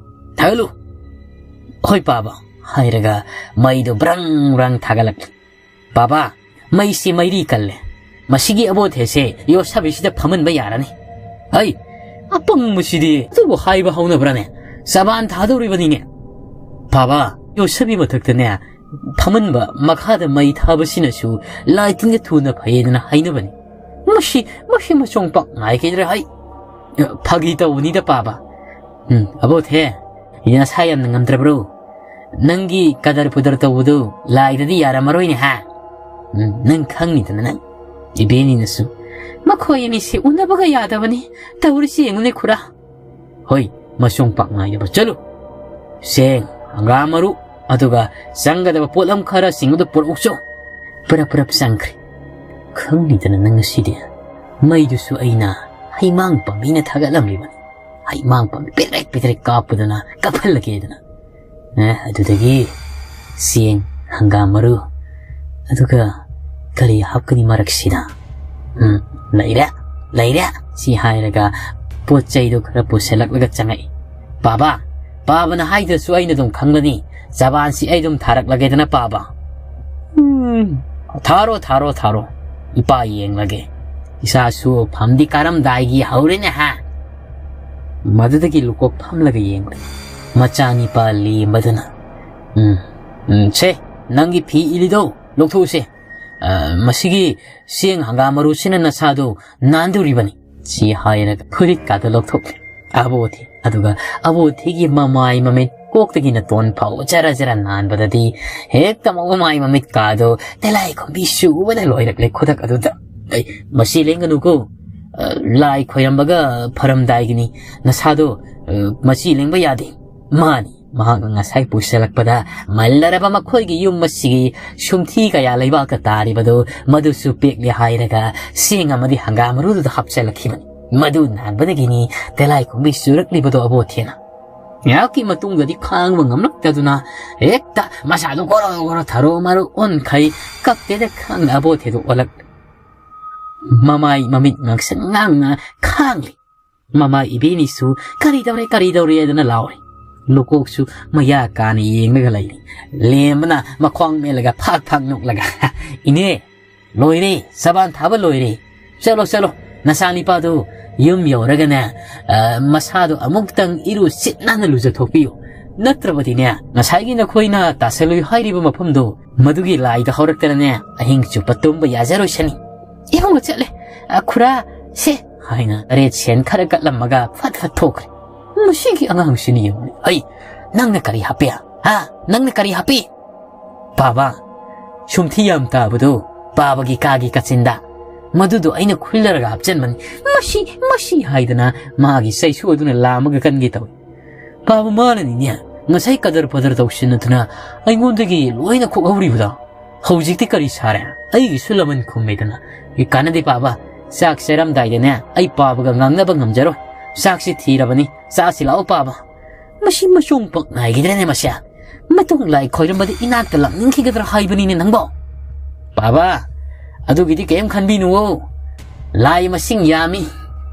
ꯊꯥꯒꯠꯂꯨ!" "ꯍꯣꯏ ꯄꯥꯕ" ꯍꯥꯏꯔꯒ ꯃꯩꯗꯨ ꯕ꯭ꯔꯪ ꯕ꯭ꯔꯪ ꯊꯥꯒꯠꯂꯛꯂꯦ꯫ "ꯄꯥꯕ, ꯃꯩꯁꯤ ꯃꯩꯔꯤ ꯀꯜꯂꯦ꯫ ꯃꯁꯤꯒꯤ ꯑꯕꯣꯙꯦꯁꯦ ꯌꯣꯠꯁꯕꯤꯁꯤꯗ ꯐꯝꯍꯟꯕ ꯌꯥꯔꯅꯤ꯫" "ꯍꯩ, ꯑꯄꯪꯕꯁꯤꯗꯤ ꯑꯗꯨꯕꯨ ꯍꯥꯏꯕ ꯍꯧꯅꯕ꯭ꯔꯥꯅꯦ? ꯆꯕꯥꯟ ꯊꯥꯗꯧꯔꯤꯕꯅꯤꯅꯦ꯫" "ꯄꯥꯕ, ꯌꯣꯠꯁꯕꯤ ꯃꯊꯛꯇꯅꯦ ꯐꯝꯍꯟꯕ, ꯃꯈꯥꯗ ꯃꯩ ꯊꯥꯕꯁꯤꯅꯁꯨ ꯂꯥꯏ ꯇꯤꯟꯒ ꯊꯨꯅ ꯐꯩꯌꯦꯗꯅ ꯍꯥꯏꯅꯕꯅꯤ꯫" "ꯃꯁꯤ, ꯃꯁꯤ ꯃꯆꯣꯡ ꯄꯥꯛ ꯉꯥꯏꯈꯤꯗ꯭ꯔꯦ ꯍꯩ꯫" "ꯐꯥꯒꯤ ꯇꯧꯕꯅꯤꯗ ꯄꯥꯕ꯫" "ꯎꯝ, ꯑꯕꯣꯊꯦ, ꯅꯁꯥ ꯌꯥꯝꯅ ꯉꯝꯗ꯭ꯔꯕ꯭ꯔꯣ? ꯅꯪꯒꯤ ꯀꯗꯔ ꯄꯨꯗꯔ ꯇꯧꯕꯗꯨ ꯂꯥꯏꯗꯗꯤ ꯌꯥꯔꯝꯃꯔꯣꯏꯅꯦ ꯍꯥ? ꯎꯝ, ꯅꯪ ꯈꯪꯅꯤꯗꯅ ꯅꯪ꯫ ꯏꯕꯦꯟꯅꯤꯅꯁꯨ꯫ ꯃꯈꯣꯏ ꯑꯅꯤꯁꯤ ꯎꯅꯕꯒ ꯌꯥꯗꯕꯅꯤ꯫ ꯇꯧꯔꯤꯁꯤ ꯌꯦꯡꯉꯨꯅꯦ ꯈꯨꯔꯥ꯫" "ꯍꯣꯏ, ꯃꯆꯣꯡ ꯄꯥꯛ ꯉꯥꯏꯗꯕ꯫ ꯆꯠꯂꯨ꯫ ꯆꯦꯡ, ꯍꯪꯒꯥꯝ ꯃꯔꯨ, ꯑꯗꯨꯒ ꯆꯪꯒꯗꯕ ꯄꯣꯠꯂꯝ ꯈꯔꯁꯤꯡ ꯑꯗꯨ ꯄꯨꯔꯛꯎꯆꯣ꯫" ꯄꯨꯔꯞ ꯄꯨꯔꯞ ꯆꯪꯈ꯭ꯔꯦ꯫ "ꯈꯪꯅꯤꯗꯅ ꯅꯪ ꯉꯁꯤꯗꯤ꯫ ꯃꯩꯗꯨꯁꯨ ꯑꯩꯅ ꯍꯩꯃꯥꯡ ꯄꯥꯝꯕꯤꯅ ꯊꯥꯒꯠꯂꯝꯂꯤꯕꯅꯤ꯫ ꯍꯩꯃꯥꯡ ꯄꯥꯝꯕꯤ ꯄꯦꯗ꯭ꯔꯦꯛ ꯄꯦꯗ꯭ꯔꯦꯛ ꯀꯥꯞꯄꯗꯅ ꯀꯥꯞꯍꯜꯂꯒꯦꯗꯅ꯫ ꯑꯦ, ꯑꯗꯨꯗꯒꯤ ꯆꯦꯡ, ꯍꯪꯒꯥꯝ ꯃꯔꯨ, ꯑꯗꯨꯒ ꯀꯔꯤ ꯍꯥꯞꯀꯅꯤ ꯃꯔꯛꯁꯤꯗ? ꯎꯝ, ꯂꯩꯔꯦ, ꯂꯩꯔꯦ꯫" ꯁꯤ ꯍꯥꯏꯔꯒ ꯄꯣꯠ ꯆꯩꯗꯣ ꯈꯔ ꯄꯨꯁꯤꯜꯂꯛꯂꯒ ꯆꯪꯉꯛꯏ꯫ "ꯄꯥꯕ, ꯄꯥꯕꯅ ꯍꯥꯏꯗ꯭ꯔꯁꯨ ꯑꯩꯅ ꯑꯗꯨꯝ ꯈꯪꯒꯅꯤ꯫ ꯆꯕꯥꯟꯁꯤ ꯑꯩ ꯑꯗꯨꯝ ꯊꯥꯔꯛꯂꯒꯦꯗꯅ ꯄꯥꯕ꯫" "ꯎꯝ, ꯊꯥꯔꯣ, ꯊꯥꯔꯣ, ꯊꯥꯔꯣ꯫ ꯏꯄꯥ ꯌꯦꯡꯂꯒꯦ꯫ ꯏꯆꯥꯁꯨ ꯐꯝꯗꯤ ꯀꯥꯔꯝꯗꯥꯏꯒꯤ ꯍꯧꯔꯦꯅꯦ ꯍꯥ?" ꯃꯗꯨꯗꯒꯤ ꯂꯨꯀꯣꯛ ꯐꯝꯂꯒ ꯌꯦꯡꯂꯦ꯫ ꯃꯆꯥꯅꯤꯄꯥ ꯂꯦꯝꯕꯗꯨꯅ, "ꯎꯝ, ꯎꯝ, ꯁꯦ, ꯅꯪꯒꯤ ꯐꯤ ꯏꯜꯂꯤꯗꯣ ꯂꯧꯊꯣꯛꯎꯁꯦ꯫ ꯑ, ꯃꯁꯤꯒꯤ ꯆꯦꯡ ꯍꯪꯒꯥꯝ ꯃꯔꯨꯁꯤꯅ ꯅꯁꯥꯗꯣ ꯅꯥꯟꯗꯧꯔꯤꯕꯅꯤ꯫" ꯁꯤ ꯍꯥꯏꯔꯒ ꯐꯨꯔꯤꯠꯀꯥꯗꯣ ꯂꯧꯊꯣꯛꯂꯦ꯫ ꯑꯕꯣꯊꯤ, ꯑꯗꯨꯒ ꯑꯕꯣꯊꯤꯒꯤ ꯃꯃꯥꯏ ꯃꯃꯤꯠ ꯀꯣꯛꯇꯒꯤ ꯅꯇꯣꯟ ꯐꯥꯎ ꯖꯔ ꯖꯔ ꯅꯥꯟꯕꯗꯗꯤ ꯍꯦꯛꯇ ꯃꯃꯥꯏ ꯃꯃꯤꯠꯀꯥꯗꯣ ꯇꯤꯂꯥꯏ ꯈꯨꯝꯕꯤ ꯆꯨꯕꯗ ꯂꯣꯏꯔꯛꯂꯦ ꯈꯨꯗꯛ ꯑꯗꯨꯗ꯫ "ꯑꯩ, ꯃꯁꯤ ꯂꯦꯡꯒꯅꯨꯀꯣ꯫ ꯑ, ꯂꯥꯏ ꯈꯣꯏꯔꯝꯕꯒ ꯐꯔꯝꯗꯥꯏꯒꯤꯅꯤ꯫ ꯅꯁꯥꯗꯣ, ꯑ, ꯃꯁꯤ ꯂꯦꯡꯕ ꯌꯥꯗꯦ꯫" ꯃꯥꯅꯤ, ꯃꯍꯥꯛꯅ ꯉꯁꯥꯏ ꯄꯨꯁꯤꯜꯂꯛꯄꯗ ꯃꯜꯂꯔꯕ ꯃꯈꯣꯏꯒꯤ ꯌꯨꯝ ꯑꯁꯤꯒꯤ ꯁꯨꯝꯊꯤ ꯀꯌꯥ ꯂꯩꯕꯥꯛꯇ ꯇꯥꯔꯤꯕꯗꯨ ꯃꯗꯨꯁꯨ ꯄꯦꯛꯂꯦ ꯍꯥꯏꯔꯒ ꯆꯦꯡ ꯑꯃꯗꯤ ꯍꯪꯒꯥꯝ ꯃꯔꯨꯗꯨꯗ ꯍꯥꯞꯆꯤꯜꯂꯛꯈꯤꯕꯅꯤ꯫ ꯃꯗꯨ ꯅꯥꯟꯕꯗꯒꯤꯅꯤ ꯇꯤꯂꯥꯏ ꯈꯨꯝꯕꯤ ꯆꯨꯔꯛꯂꯤꯕꯗꯣ ꯑꯕꯣꯊꯦꯅ꯫ ꯉꯥꯏꯍꯥꯛꯀꯤ ꯃꯇꯨꯡꯗꯗꯤ ꯈꯥꯡꯕ ꯉꯝꯂꯛꯇꯗꯨꯅ ꯍꯦꯛꯇ ꯃꯁꯥꯗꯨ ꯒꯣꯔꯣ ꯒꯣꯔꯣ ꯊꯔꯣ ꯃꯔꯣ ꯑꯣꯟꯈꯩ ꯀꯞꯇꯦꯗ ꯈꯪꯅ ꯑꯕꯣꯊꯦꯗꯨ ꯑꯣꯜꯂꯛꯂꯦ꯫ ꯃꯃꯥꯏ ꯃꯃꯤꯠ ꯉꯥꯡꯁꯪ ꯉꯥꯡꯅ ꯈꯥꯡꯂꯤ꯫ ꯃꯃꯥ ꯏꯕꯦꯟꯅꯤꯁꯨ "ꯀꯔꯤ ꯇꯧꯔꯦ, ꯀꯔꯤ ꯇꯧꯔꯦ?" ꯍꯥꯏꯗꯅ ꯂꯥꯎꯔꯤ꯫ ꯂꯨꯀꯣꯛꯁꯨ ꯃꯌꯥ ꯀꯥꯅ ꯌꯦꯡꯂꯒ ꯂꯩꯔꯤ꯫ ꯂꯦꯝꯕꯅ ꯃꯈ꯭ꯋꯥꯡ ꯃꯦꯜꯂꯒ ꯐꯥꯛ ꯐꯥꯛ ꯅꯣꯛꯂꯒ, "ꯏꯅꯦ, ꯂꯣꯏꯔꯦ, ꯁꯕꯥꯟ ꯊꯥꯕ ꯂꯣꯏꯔꯦ꯫ ꯆꯠꯂꯣ, ꯆꯠꯂꯣ, ꯅꯆꯥꯅꯤꯄꯥꯗꯨ ꯌꯨꯝ ꯌꯧꯔꯒꯅꯦ, ꯑ, ꯃꯁꯥꯗꯣ ꯑꯃꯨꯛꯇꯪ ꯏꯔꯨ ꯁꯤꯠ ꯅꯥꯟꯅ ꯂꯨꯖꯊꯣꯛꯄꯤꯌꯨ꯫ ꯅꯠꯇ꯭ꯔꯕꯗꯤꯅꯦ, ꯉꯁꯥꯏꯒꯤ ꯅꯈꯣꯏꯅ ꯇꯥꯁꯜꯂꯨꯏ ꯍꯥꯏꯔꯤꯕ ꯃꯐꯝꯗꯣ, ꯃꯗꯨꯒꯤ ꯂꯥꯏꯗ ꯍꯧꯔꯛꯇꯅꯅꯦ, ꯑꯍꯤꯡ ꯆꯨꯞꯄ ꯇꯨꯝꯕ ꯌꯥꯖꯔꯣꯏꯁꯅꯤ꯫" ꯏꯕꯨꯡꯉꯣ ꯆꯠꯂꯦ꯫ "ꯑ, ꯈꯨꯔꯥ, ꯁꯦ," ꯍꯥꯏꯅ ꯇꯔꯦꯠ ꯁꯦꯟ ꯈꯔ ꯀꯠꯂꯝꯃꯒ ꯐꯠ ꯐꯠ ꯊꯣꯛꯈ꯭ꯔꯦ꯫ ꯃꯁꯤꯒꯤ ꯑꯉꯥꯡꯁꯤꯅ ꯌꯦꯡꯉꯨꯅꯦ꯫ "ꯍꯩ, ꯅꯪꯅ ꯀꯔꯤ ꯍꯥꯞꯄꯤ? ꯍꯥ? ꯅꯪꯅ ꯀꯔꯤ ꯍꯥꯞꯄꯤ?" "ꯄꯥꯕ, ꯁꯨꯝꯊꯤ ꯌꯥꯝ ꯇꯥꯕꯗꯣ ꯄꯥꯕꯒꯤ ꯀꯥꯒꯤ ꯀꯥꯆꯤꯟꯗ, ꯃꯗꯨꯗꯣ ꯑꯩꯅ ꯈꯨꯜꯂꯔꯒ ꯍꯥꯞꯆꯤꯟꯕꯅꯤ꯫ ꯃꯁꯤ, ꯃꯁꯤ!" ꯍꯥꯏꯗꯅ ꯃꯥꯒꯤ ꯆꯩꯁꯨ ꯑꯗꯨꯅ ꯂꯥꯝꯃꯒ ꯀꯟꯒꯦ ꯇꯧꯏ꯫ ꯄꯥꯕ ꯃꯥꯅꯅꯤꯅꯦ ꯉꯁꯥꯏ ꯀꯗꯔ ꯐꯗꯔ ꯇꯧꯁꯤꯟꯅꯗꯨꯅ ꯑꯩꯉꯣꯟꯗꯒꯤ ꯂꯣꯏꯅ ꯈꯣꯛꯍꯧꯔꯤꯕꯗꯣ꯫ ꯍꯧꯖꯤꯛꯇꯤ ꯀꯔꯤ ꯁꯥꯔꯦ? ꯑꯩꯒꯤꯁꯨ ꯂꯃꯟ ꯈꯨꯝꯃꯦꯗꯅ꯫ "ꯑꯦ, ꯀꯥꯟꯅꯗꯦ ꯄꯥꯕ, ꯆꯥꯛ ꯆꯥꯔꯝꯗꯥꯏꯗꯅꯦ ꯑꯩ ꯄꯥꯕꯒ ꯉꯥꯡꯅꯕ ꯉꯝꯖꯔꯣꯏ꯫ ꯆꯥꯛꯁꯤ ꯊꯤꯔꯕꯅꯤ, ꯆꯥꯁꯤ ꯂꯥꯛꯑꯣ ꯄꯥꯕ꯫" ꯃꯁꯤ ꯃꯆꯣꯡ ꯄꯛ ꯅꯥꯏꯈꯤꯗ꯭ꯔꯦꯅꯦ ꯃꯁꯦ꯫ ꯃꯇꯨꯡ ꯂꯥꯏ ꯈꯣꯏꯔꯝꯕꯗ ꯏꯅꯥꯛꯇ ꯂꯥꯛꯅꯤꯡꯈꯤꯒꯗ꯭ꯔꯥ ꯍꯥꯏꯕꯅꯤꯅꯦ ꯅꯪꯕꯣ꯫ "ꯄꯥꯕ, ꯑꯗꯨꯒꯤꯗꯤ ꯀꯔꯤꯝ ꯈꯟꯕꯤꯅꯨꯋꯣ꯫ ꯂꯥꯏ ꯃꯁꯤꯡ ꯌꯥꯝꯃꯤ꯫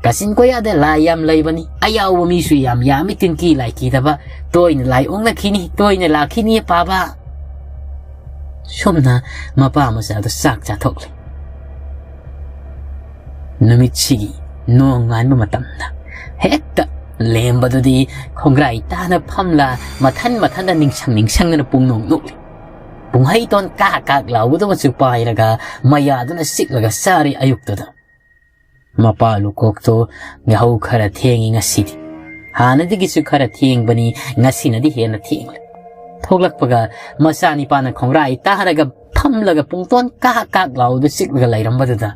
ꯀꯥꯆꯤꯟ ꯀꯣꯌꯥꯗ ꯂꯥꯏ ꯌꯥꯝ ꯂꯩꯕꯅꯤ꯫ ꯑꯌꯥꯎꯕ ꯃꯤꯁꯨ ꯌꯥꯝ ꯌꯥꯝꯃꯤ꯫ ꯇꯤꯟꯀꯤ ꯂꯥꯏ ꯀꯤꯗꯕ꯫ ꯇꯣꯏꯅ ꯂꯥꯏ ꯑꯣꯛꯅꯈꯤꯅꯤ, ꯇꯣꯏꯅ ꯂꯥꯛꯈꯤꯅꯤ ꯄꯥꯕ꯫" ꯁꯣꯝꯅ ꯃꯄꯥ ꯃꯆꯥꯗꯣ ꯆꯥꯛ ꯆꯥꯊꯣꯛꯂꯤ꯫ ꯅꯨꯃꯤꯠꯁꯤꯒꯤ ꯅꯣꯡ ꯉꯥꯟꯕ ꯃꯇꯝꯗ ꯍꯦꯛꯇ ꯂꯦꯝꯕꯗꯨꯗꯤ ꯈꯣꯡꯒ꯭ꯔꯥꯏ ꯇꯥꯅ ꯐꯝꯂ ꯃꯊꯟ ꯃꯊꯟꯗ ꯅꯤꯡꯁꯪ ꯅꯤꯡꯁꯪꯗꯅ ꯄꯨꯡꯅꯣꯛ ꯅꯣꯛꯂꯤ꯫ ꯄꯨꯡꯍꯩ ꯇꯣꯟ ꯀꯥꯛ ꯀꯥꯛ ꯂꯥꯎꯕꯗꯨꯃꯁꯨ ꯄꯥꯏꯔꯒ ꯃꯌꯥꯗꯨꯅ ꯆꯤꯛꯂꯒ ꯆꯥꯔꯤ ꯑꯌꯨꯛꯇꯨꯗ꯫ ꯃꯄꯥ ꯂꯨꯀꯣꯛꯇꯣ ꯌꯥꯍꯧ ꯈꯔ ꯊꯦꯡꯉꯤ ꯉꯁꯤꯗꯤ꯫ ꯍꯥꯟꯅꯗꯒꯤꯁꯨ ꯈꯔ ꯊꯦꯡꯕꯅꯤ, ꯉꯁꯤꯅꯗꯤ ꯍꯦꯟꯅ ꯊꯦꯡꯂꯦ꯫ ꯊꯣꯛꯂꯛꯄꯒ ꯃꯆꯥꯅꯤꯄꯥꯅ ꯈꯣꯡꯒ꯭ꯔꯥꯏ ꯇꯥꯔꯒ ꯐꯝꯂꯒ ꯄꯨꯡꯇꯣꯟ ꯀꯥꯛ ꯀꯥꯛ ꯂꯥꯎꯗꯨ ꯆꯤꯛꯂꯒ ꯂꯩꯔꯝꯕꯗꯨꯗ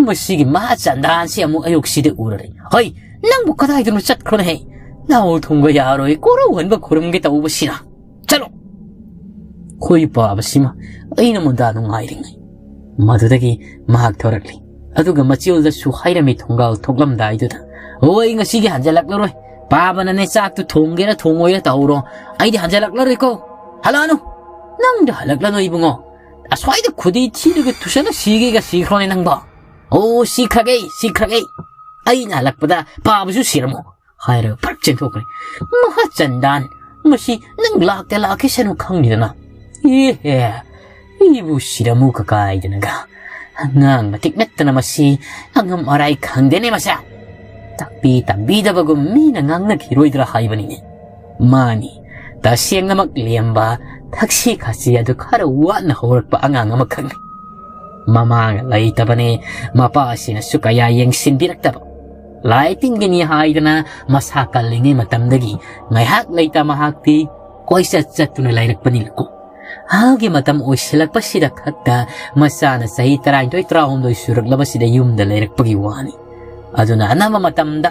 ꯃꯁꯤꯒꯤ ꯃꯍꯥ ꯆꯟꯗꯥꯟꯁꯤ ꯑꯃꯨꯛ ꯑꯌꯨꯛꯁꯤꯗ ꯎꯔꯔꯦ꯫ "ꯍꯣꯏ, ꯅꯪꯕꯨ ꯀꯗꯥꯏꯗꯅꯣ ꯆꯠꯈ꯭ꯔꯣꯅꯦ ꯍꯦ? ꯅꯥꯎ ꯊꯨꯡꯕ ꯌꯥꯔꯣꯏ, ꯀꯣꯔꯧ ꯍꯟꯕ ꯈꯨꯔꯨꯝꯒꯦ ꯇꯧꯕꯁꯤꯅ꯫ ꯆꯠꯂꯣ!" ꯈꯣꯏ ꯄꯥꯕꯁꯤꯃ ꯑꯩꯅ ꯃꯨꯟꯗꯥ ꯅꯨꯡꯉꯥꯏꯔꯤꯉꯩ ꯃꯗꯨꯗꯒꯤ ꯃꯍꯥꯛ ꯊꯣꯔꯛꯂꯤ꯫ ꯑꯗꯨꯒ ꯃꯆꯤꯜꯗꯁꯨ ꯍꯥꯏꯔꯝꯃꯤ ꯊꯣꯡꯒꯥꯜ ꯊꯣꯛꯂꯝꯗꯥꯏꯗꯨꯗ, "ꯑꯣ, ꯑꯩ ꯉꯁꯤꯒꯤ ꯍꯟꯖꯜꯂꯛꯂꯔꯣꯏ꯫ ꯄꯥꯕꯅꯅꯦ ꯆꯥꯛꯇꯨ ꯊꯣꯡꯒꯦꯔꯥ ꯊꯣꯡꯉꯣꯏꯔꯥ ꯇꯧꯔꯣ꯫ ꯑꯩꯗꯤ ꯍꯟꯖꯜꯂꯛꯂꯔꯣꯏꯀꯣ꯫ ꯍꯜꯂꯛꯑꯅꯨ꯫ ꯅꯪꯗꯤ ꯍꯜꯂꯛꯂꯅꯨ ꯏꯕꯨꯡꯉꯣ꯫ ꯑꯁ꯭ꯋꯥꯏꯗ ꯈꯨꯗꯤ ꯊꯤꯔꯒ ꯇꯨꯁꯜꯂ ꯁꯤꯒꯦꯒ ꯁꯤꯈ꯭ꯔꯣꯅꯦ ꯅꯪꯕꯣ꯫ "ꯑꯣ, ꯁꯤꯈ꯭ꯔꯒꯦ, ꯁꯤꯈ꯭ꯔꯒꯦ꯫ ꯑꯩꯅ ꯍꯜꯂꯛꯄꯗ ꯄꯥꯕꯁꯨ ꯁꯤꯔꯝꯃꯣ," ꯍꯥꯏꯔꯒ ꯐꯠ ꯆꯦꯟꯊꯣꯛꯈ꯭ꯔꯦ꯫ "ꯃꯍꯥ ꯆꯟꯗꯥꯟ, ꯃꯁꯤ ꯅꯪ ꯂꯥꯛꯇ ꯂꯥꯛꯈꯤꯁꯅꯨ ꯈꯪꯉꯤꯗꯅ꯫ ꯑꯦꯍꯦ, ꯑꯩꯕꯨ ꯁꯤꯔꯝꯃꯨ ꯀꯀꯥꯏꯗꯅꯒ꯫ ꯑꯉꯥꯡ ꯃꯇꯤꯛ ꯅꯠꯇꯅ ꯃꯁꯤ ꯑꯉꯝ ꯑꯔꯥꯏ ꯈꯪꯗꯦꯅꯦ ꯃꯁꯦ꯫ ꯇꯥꯛꯄꯤ ꯇꯝꯕꯤꯗꯕꯒꯨꯝ ꯃꯤꯅ ꯉꯥꯡꯅꯈꯤꯔꯣꯏꯗ꯭ꯔꯥ ꯍꯥꯏꯕꯅꯤꯅꯦ꯫ ꯃꯥꯅꯤ, ꯇꯁꯦꯡꯅꯃꯛ ꯂꯦꯝꯕ ꯊꯛꯁꯤ ꯈꯥꯁꯤ ꯑꯗꯨ ꯈꯔ ꯋꯥꯠꯅ ꯍꯧꯔꯛꯄ ꯑꯉꯥꯡ ꯑꯃꯈꯛꯅꯤ꯫ ꯃꯃꯥꯒ ꯂꯩꯇꯕꯅꯦ, ꯃꯄꯥꯁꯤꯅꯁꯨ ꯀꯌꯥ ꯌꯦꯡꯁꯤꯟꯕꯤꯔꯛꯇꯕ꯫ ꯂꯥꯏ ꯇꯤꯟꯒꯤꯅꯤ ꯍꯥꯏꯗꯅ ꯃꯁꯥ ꯀꯜꯂꯤꯉꯩ ꯃꯇꯝꯗꯒꯤ ꯉꯥꯏꯍꯥꯛ ꯂꯩꯇ ꯃꯍꯥꯛꯇꯤ ꯀꯣꯏꯆꯠ ꯆꯠꯇꯨꯅ ꯂꯩꯔꯛꯄꯅꯤꯅꯀꯣ꯫ ꯑꯍꯜꯒꯤ ꯃꯇꯝ ꯑꯣꯏꯁꯤꯜꯂꯛꯄꯁꯤꯗ ꯈꯛꯇ ꯃꯆꯥꯅ ꯆꯍꯤ ꯇꯔꯥꯅꯤꯊꯣꯏ, ꯇꯔꯥꯍꯨꯝꯗꯣꯏ ꯁꯨꯔꯛꯂꯕꯁꯤꯗ ꯌꯨꯝꯗ ꯂꯩꯔꯛꯄꯒꯤ ꯋꯥꯅꯤ꯫ ꯑꯗꯨꯅ ꯑꯅꯝꯕ ꯃꯇꯝꯗ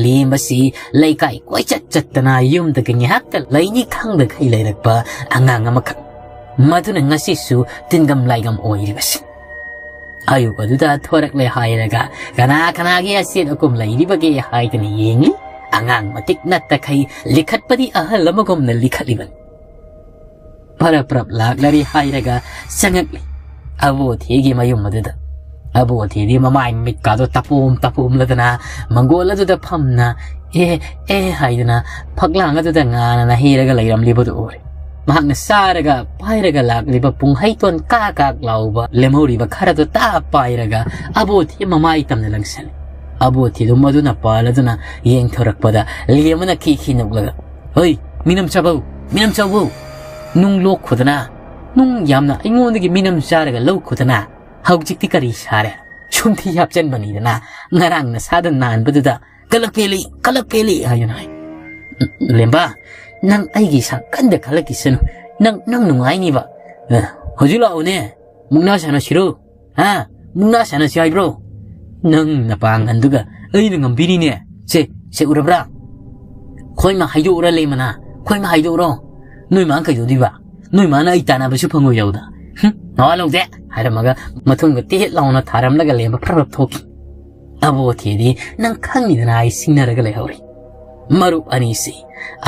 ꯂꯦꯝꯕꯁꯤ ꯂꯩꯀꯥꯏ ꯀꯣꯏꯆꯠ ꯆꯠꯇꯅ ꯌꯨꯝꯗꯒ ꯉꯥꯏꯍꯥꯛꯇ ꯂꯩꯅꯤ ꯈꯪꯗꯈꯩ ꯂꯩꯔꯛꯄ ꯑꯉꯥꯡ ꯑꯃꯈꯛ꯫ ꯃꯗꯨꯅ ꯉꯁꯤꯁꯨ ꯇꯤꯟꯒꯝ ꯂꯥꯏꯒꯝ ꯑꯣꯏꯔꯤꯕꯁꯤ꯫ ꯑꯌꯨꯛ ꯑꯗꯨꯗ ꯊꯣꯔꯛꯂꯦ ꯍꯥꯏꯔꯒ ꯀꯅꯥ ꯀꯅꯥꯒꯤ ꯑꯆꯦꯠ ꯑꯀꯨꯝ ꯂꯩꯔꯤꯕꯒꯦ ꯍꯥꯏꯗꯅ ꯌꯦꯡꯂꯤ꯫ ꯑꯉꯥꯡ ꯃꯇꯤꯛ ꯅꯠꯇꯈꯩ ꯂꯤꯈꯠꯄꯗꯤ ꯑꯍꯜ ꯑꯃꯒꯨꯝꯅ ꯂꯤꯈꯠꯂꯤꯕꯅꯤ꯫ ꯄꯔꯞ ꯄꯔꯞ ꯂꯥꯛꯂꯔꯤ ꯍꯥꯏꯔꯒ ꯆꯪꯉꯛꯂꯤ ꯑꯕꯣꯊꯤꯒꯤ ꯃꯌꯨꯝ ꯑꯗꯨꯗ꯫ ꯑꯕꯣꯊꯤꯗꯤ ꯃꯃꯥꯏ ꯃꯃꯤꯠꯀꯥꯗꯣ ꯇꯄꯣꯝ ꯇꯄꯣꯝꯂꯗꯅ ꯃꯪꯒꯣꯜ ꯑꯗꯨꯗ ꯐꯝꯅ "ꯑꯦ, ꯑꯦ" ꯍꯥꯏꯗꯨꯅ ꯐꯛꯂꯥꯡ ꯑꯗꯨꯗ ꯉꯥꯅꯅ ꯍꯩꯔꯒ ꯂꯩꯔꯝꯂꯤꯕꯗꯨ ꯎꯔꯦ꯫ ꯃꯍꯥꯛꯅ ꯆꯥꯔꯒ ꯄꯥꯏꯔꯒ ꯂꯥꯛꯂꯤꯕ ꯄꯨꯡꯍꯩꯇꯣꯟ ꯀꯥꯛ ꯀꯥꯛ ꯂꯥꯎꯕ ꯂꯦꯝꯍꯧꯔꯤꯕ ꯈꯔꯗꯨ ꯇꯥ ꯄꯥꯏꯔꯒ ꯑꯕꯣꯊꯤ ꯃꯃꯥꯏ ꯇꯝꯅ ꯂꯪꯁꯜꯂꯤ꯫ ꯑꯕꯣꯊꯤꯗꯨ ꯃꯗꯨꯅ ꯄꯥꯜꯂꯗꯨꯅ ꯌꯦꯡꯊꯣꯔꯛꯄꯗ ꯂꯦꯝꯕꯅ ꯈꯤ ꯈꯤ ꯅꯣꯛꯂꯒ, "ꯍꯣꯏ, ꯃꯤꯅꯝ ꯆꯥꯕꯧ, ꯃꯤꯅꯝ ꯆꯥꯕꯧ! ꯅꯨꯡ ꯂꯣꯛꯈꯣꯗꯅ, ꯅꯨꯡ ꯌꯥꯝꯅ ꯑꯩꯉꯣꯟꯗꯒꯤ ꯃꯤꯅꯝ ꯆꯥꯔꯒ ꯂꯧꯈꯣꯗꯅ, ꯍꯧꯖꯤꯛꯇꯤ ꯀꯔꯤ ꯁꯥꯔꯦ? ꯁꯨꯝꯊꯤ ꯍꯥꯞꯆꯟꯕꯅꯤꯗꯅ, ꯉꯔꯥꯡ ꯅꯁꯥꯗ ꯅꯥꯟꯕꯗꯨꯗ ꯀꯂꯛ ꯄꯦꯜꯂꯤ, ꯀꯂꯛ ꯄꯦꯜꯂꯤ" ꯍꯥꯏꯗꯨꯅ ꯍꯥꯏ꯫ "ꯂꯦꯝꯕ, ꯅꯪ ꯑꯩꯒꯤ ꯏꯁꯥ ꯀꯟꯗ ꯈꯜꯂꯛꯈꯤꯁꯅꯨ꯫ ꯅꯪ, ꯅꯪ ꯅꯨꯡꯉꯥꯏꯅꯤꯕ꯫ ꯑ, ꯍꯧꯖꯤꯛ ꯂꯥꯛꯑꯣꯅꯦ꯫ ꯃꯨꯛꯅꯥ ꯁꯥꯟꯅꯁꯤꯔꯣ? ꯍꯥ? ꯃꯨꯛꯅꯥ ꯁꯥꯟꯅꯁꯤ ꯍꯥꯏꯕ꯭ꯔꯣ? ꯅꯪ ꯅꯄꯥꯡꯒꯜꯗꯨꯒ ꯑꯩꯅ ꯉꯝꯕꯤꯔꯤꯅꯦ꯫ ꯁꯦ, ꯁꯦ ꯎꯔꯕ꯭ꯔꯥ? ꯈꯣꯏꯃ ꯍꯥꯏꯗꯣꯛꯎꯔ ꯂꯩꯃꯅ꯫ ꯈꯣꯏꯃ ꯍꯥꯏꯗꯣꯛꯎꯔꯣ꯫ ꯅꯣꯏ ꯃꯥꯅ ꯀꯩꯗꯧꯗꯣꯏꯕ? ꯅꯣꯏ ꯃꯥꯅ ꯑꯩ ꯇꯥꯟꯅꯕꯁꯨ ꯐꯪꯉꯣꯏꯗꯧꯗ꯫ ꯍꯨꯝ, ꯅꯋꯥ ꯂꯧꯗꯦ" ꯍꯥꯏꯔꯝꯃꯒ ꯃꯊꯨꯝꯒ ꯇꯦꯠ ꯂꯥꯎꯅ ꯊꯥꯔꯝꯂꯒ ꯂꯦꯝꯕ ꯐ꯭ꯔꯞ ꯐ꯭ꯔꯞ ꯊꯣꯛꯈꯤ꯫ ꯑꯕꯣꯊꯤꯗꯤ ꯅꯪ ꯈꯪꯉꯤꯗꯅ ꯑꯩ ꯁꯤꯡꯅꯔꯒ ꯂꯩꯍꯧꯔꯦ꯫ ꯃꯔꯨꯞ ꯑꯅꯤꯁꯤ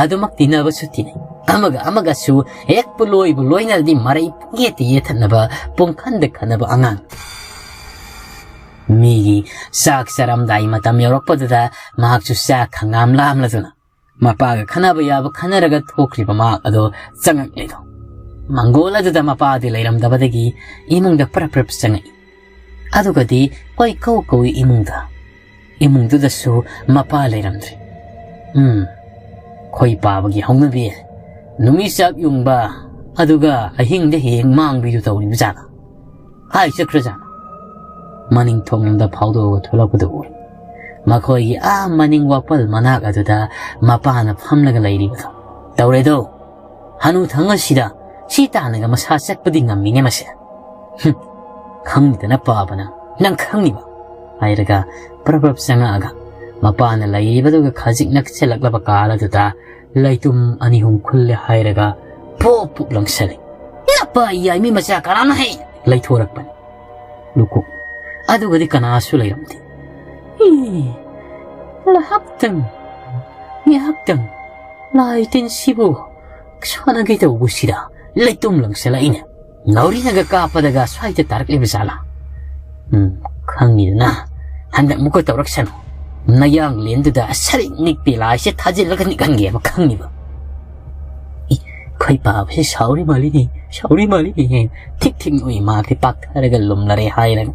ꯑꯗꯨꯃꯛ ꯇꯤꯟꯅꯕꯁꯨ ꯇꯤꯟꯅꯩ꯫ ꯑꯃꯒ ꯑꯃꯒꯁꯨ ꯍꯦꯛꯄꯨ ꯂꯣꯏꯕꯨ ꯂꯣꯏꯅꯔꯗꯤ ꯃꯔꯩ ꯄꯨꯡꯌꯦꯠꯇ ꯌꯦꯠꯊꯠꯅꯕ, ꯄꯨꯡꯈꯟꯗ ꯈꯟꯅꯕ ꯑꯉꯥꯡ꯫ ꯃꯤꯒꯤ ꯆꯥꯛ ꯆꯥꯔꯝꯗꯥꯏ ꯃꯇꯝ ꯌꯧꯔꯛꯄꯗꯨꯗ ꯃꯍꯥꯛꯁꯨ ꯆꯥꯛ ꯈꯪꯂꯥꯝ ꯂꯥꯝꯂꯗꯨꯅ ꯃꯄꯥꯒ ꯈꯟꯅꯕ ꯌꯥꯕ ꯈꯟꯅꯔꯒ ꯊꯣꯛꯈ꯭ꯔꯤꯕ ꯃꯍꯥꯛ ꯑꯗꯣ ꯆꯪꯉꯛꯂꯤꯗꯣ꯫ ꯃꯪꯒꯣꯜ ꯑꯗꯨꯗ ꯃꯄꯥꯗꯤ ꯂꯩꯔꯝꯗꯕꯗꯒꯤ ꯏꯃꯨꯡꯗ ꯄ꯭ꯔꯞ ꯄ꯭ꯔꯞ ꯆꯪꯉꯛꯏ꯫ ꯑꯗꯨꯒꯗꯤ ꯀꯣꯏꯀꯧ ꯀꯧꯏ ꯏꯃꯨꯡꯗ꯫ ꯏꯃꯨꯡꯗꯨꯗꯁꯨ ꯃꯄꯥ ꯂꯩꯔꯝꯗ꯭ꯔꯦ꯫ ꯎꯝ, ꯈꯣꯏ ꯄꯥꯕꯒꯤ ꯍꯧꯅꯕꯤ, ꯅꯨꯃꯤꯠ ꯆꯥꯛ ꯌꯨꯡꯕ, ꯑꯗꯨꯒ ꯑꯍꯤꯡꯗ ꯍꯦꯛ ꯃꯥꯡꯕꯤꯗꯨ ꯇꯧꯔꯤꯕ ꯖꯥꯠꯂ? ꯀꯥꯏ ꯆꯠꯈ꯭ꯔꯖꯥꯠꯅꯣ? ꯃꯅꯤꯡ ꯊꯣꯡꯂꯣꯝꯗ ꯐꯥꯎꯗꯣꯛꯑꯒ ꯊꯣꯛꯂꯛꯄꯗꯨ ꯎꯔꯦ꯫ ꯃꯈꯣꯏꯒꯤ ꯑꯥ ꯃꯅꯤꯡ ꯋꯥꯄꯜ ꯃꯅꯥꯛ ꯑꯗꯨꯗ ꯃꯄꯥꯅ ꯐꯝꯂꯒ ꯂꯩꯔꯤꯕꯗꯣ꯫ ꯇꯧꯔꯦꯗꯣ, ꯍꯅꯨ ꯊꯪ ꯑꯁꯤꯗ ꯁꯤ ꯇꯥꯟꯅꯒ ꯃꯁꯥ ꯆꯠꯄꯗꯤ ꯉꯝꯃꯤꯅꯦ ꯃꯁꯦ꯫ "ꯍꯨꯝ, ꯈꯪꯗꯅ ꯄꯥꯕꯅ ꯅꯪ ꯈꯪꯉꯤꯕ?" ꯍꯥꯏꯔꯒ ꯄ꯭ꯔꯞ ꯄ꯭ꯔꯞ ꯆꯪꯉꯛꯑꯒ ꯃꯄꯥꯅ ꯂꯩꯔꯤꯕꯗꯨꯒ ꯈꯖꯤꯛ ꯅꯛꯁꯤꯜꯂꯛꯂꯕ ꯀꯥꯜ ꯑꯗꯨꯗ ꯂꯩꯇꯨꯝ ꯑꯅꯤ ꯑꯍꯨꯝ ꯈꯨꯜꯂꯦ ꯍꯥꯏꯔꯒ ꯄꯣꯞ ꯄꯣꯞ ꯂꯪꯁꯜꯂꯤ꯫ "ꯅꯄꯥ ꯌꯥꯏꯃꯤ ꯃꯆꯥ ꯀꯅꯥꯅꯣ ꯍꯦ?" ꯂꯩꯊꯣꯔꯛꯄꯅꯤ꯫ ꯂꯨꯀꯣꯛ꯫ ꯑꯗꯨꯒꯗꯤ ꯀꯅꯥꯁꯨ ꯂꯩꯔꯝꯗꯦ꯫ "ꯏ, ꯉꯥꯏꯍꯥꯛꯇꯪ, ꯉꯥꯏꯍꯥꯛꯇꯪ ꯂꯥꯏ ꯇꯤꯟꯁꯤꯕꯨ ꯁꯥꯟꯅꯒꯦ ꯇꯧꯕꯁꯤꯗ ꯂꯩꯇꯨꯝ ꯂꯪꯁꯤꯜꯂꯛꯏꯅꯦ꯫ ꯅꯥꯎꯔꯤꯅꯒ ꯀꯥꯞꯄꯗꯒ ꯁ꯭ꯋꯥꯏꯗ ꯇꯥꯔꯛꯂꯤꯕ ꯖꯥꯠꯂꯥ? ꯎꯝ, ꯈꯪꯉꯤꯗꯅ, ꯍꯟꯗꯛ ꯃꯨꯛꯀ ꯇꯧꯔꯛꯁꯅꯨ꯫ ꯅꯌꯥꯡꯂꯦꯟꯗꯨꯗ ꯁꯔꯤꯛ ꯅꯤꯛꯄꯤ ꯂꯥꯏꯁꯦ ꯊꯥꯖꯤꯜꯂꯒ ꯅꯤꯛꯍꯟꯒꯦꯕ, ꯈꯪꯉꯤꯕ?" ꯏ, ꯈꯣꯏ ꯄꯥꯕꯁꯤ ꯁꯥꯎꯔꯤ ꯃꯥꯜꯂꯤꯅꯦ, ꯁꯥꯎꯔꯤ ꯃꯥꯜꯂꯤꯅꯦ꯫ ꯊꯤꯛ ꯊꯤꯛ ꯅꯣꯛꯏ ꯃꯥꯈꯩ ꯄꯥꯛꯊꯔꯒ ꯂꯨꯝꯂꯔꯦ ꯍꯥꯏꯔꯒ꯫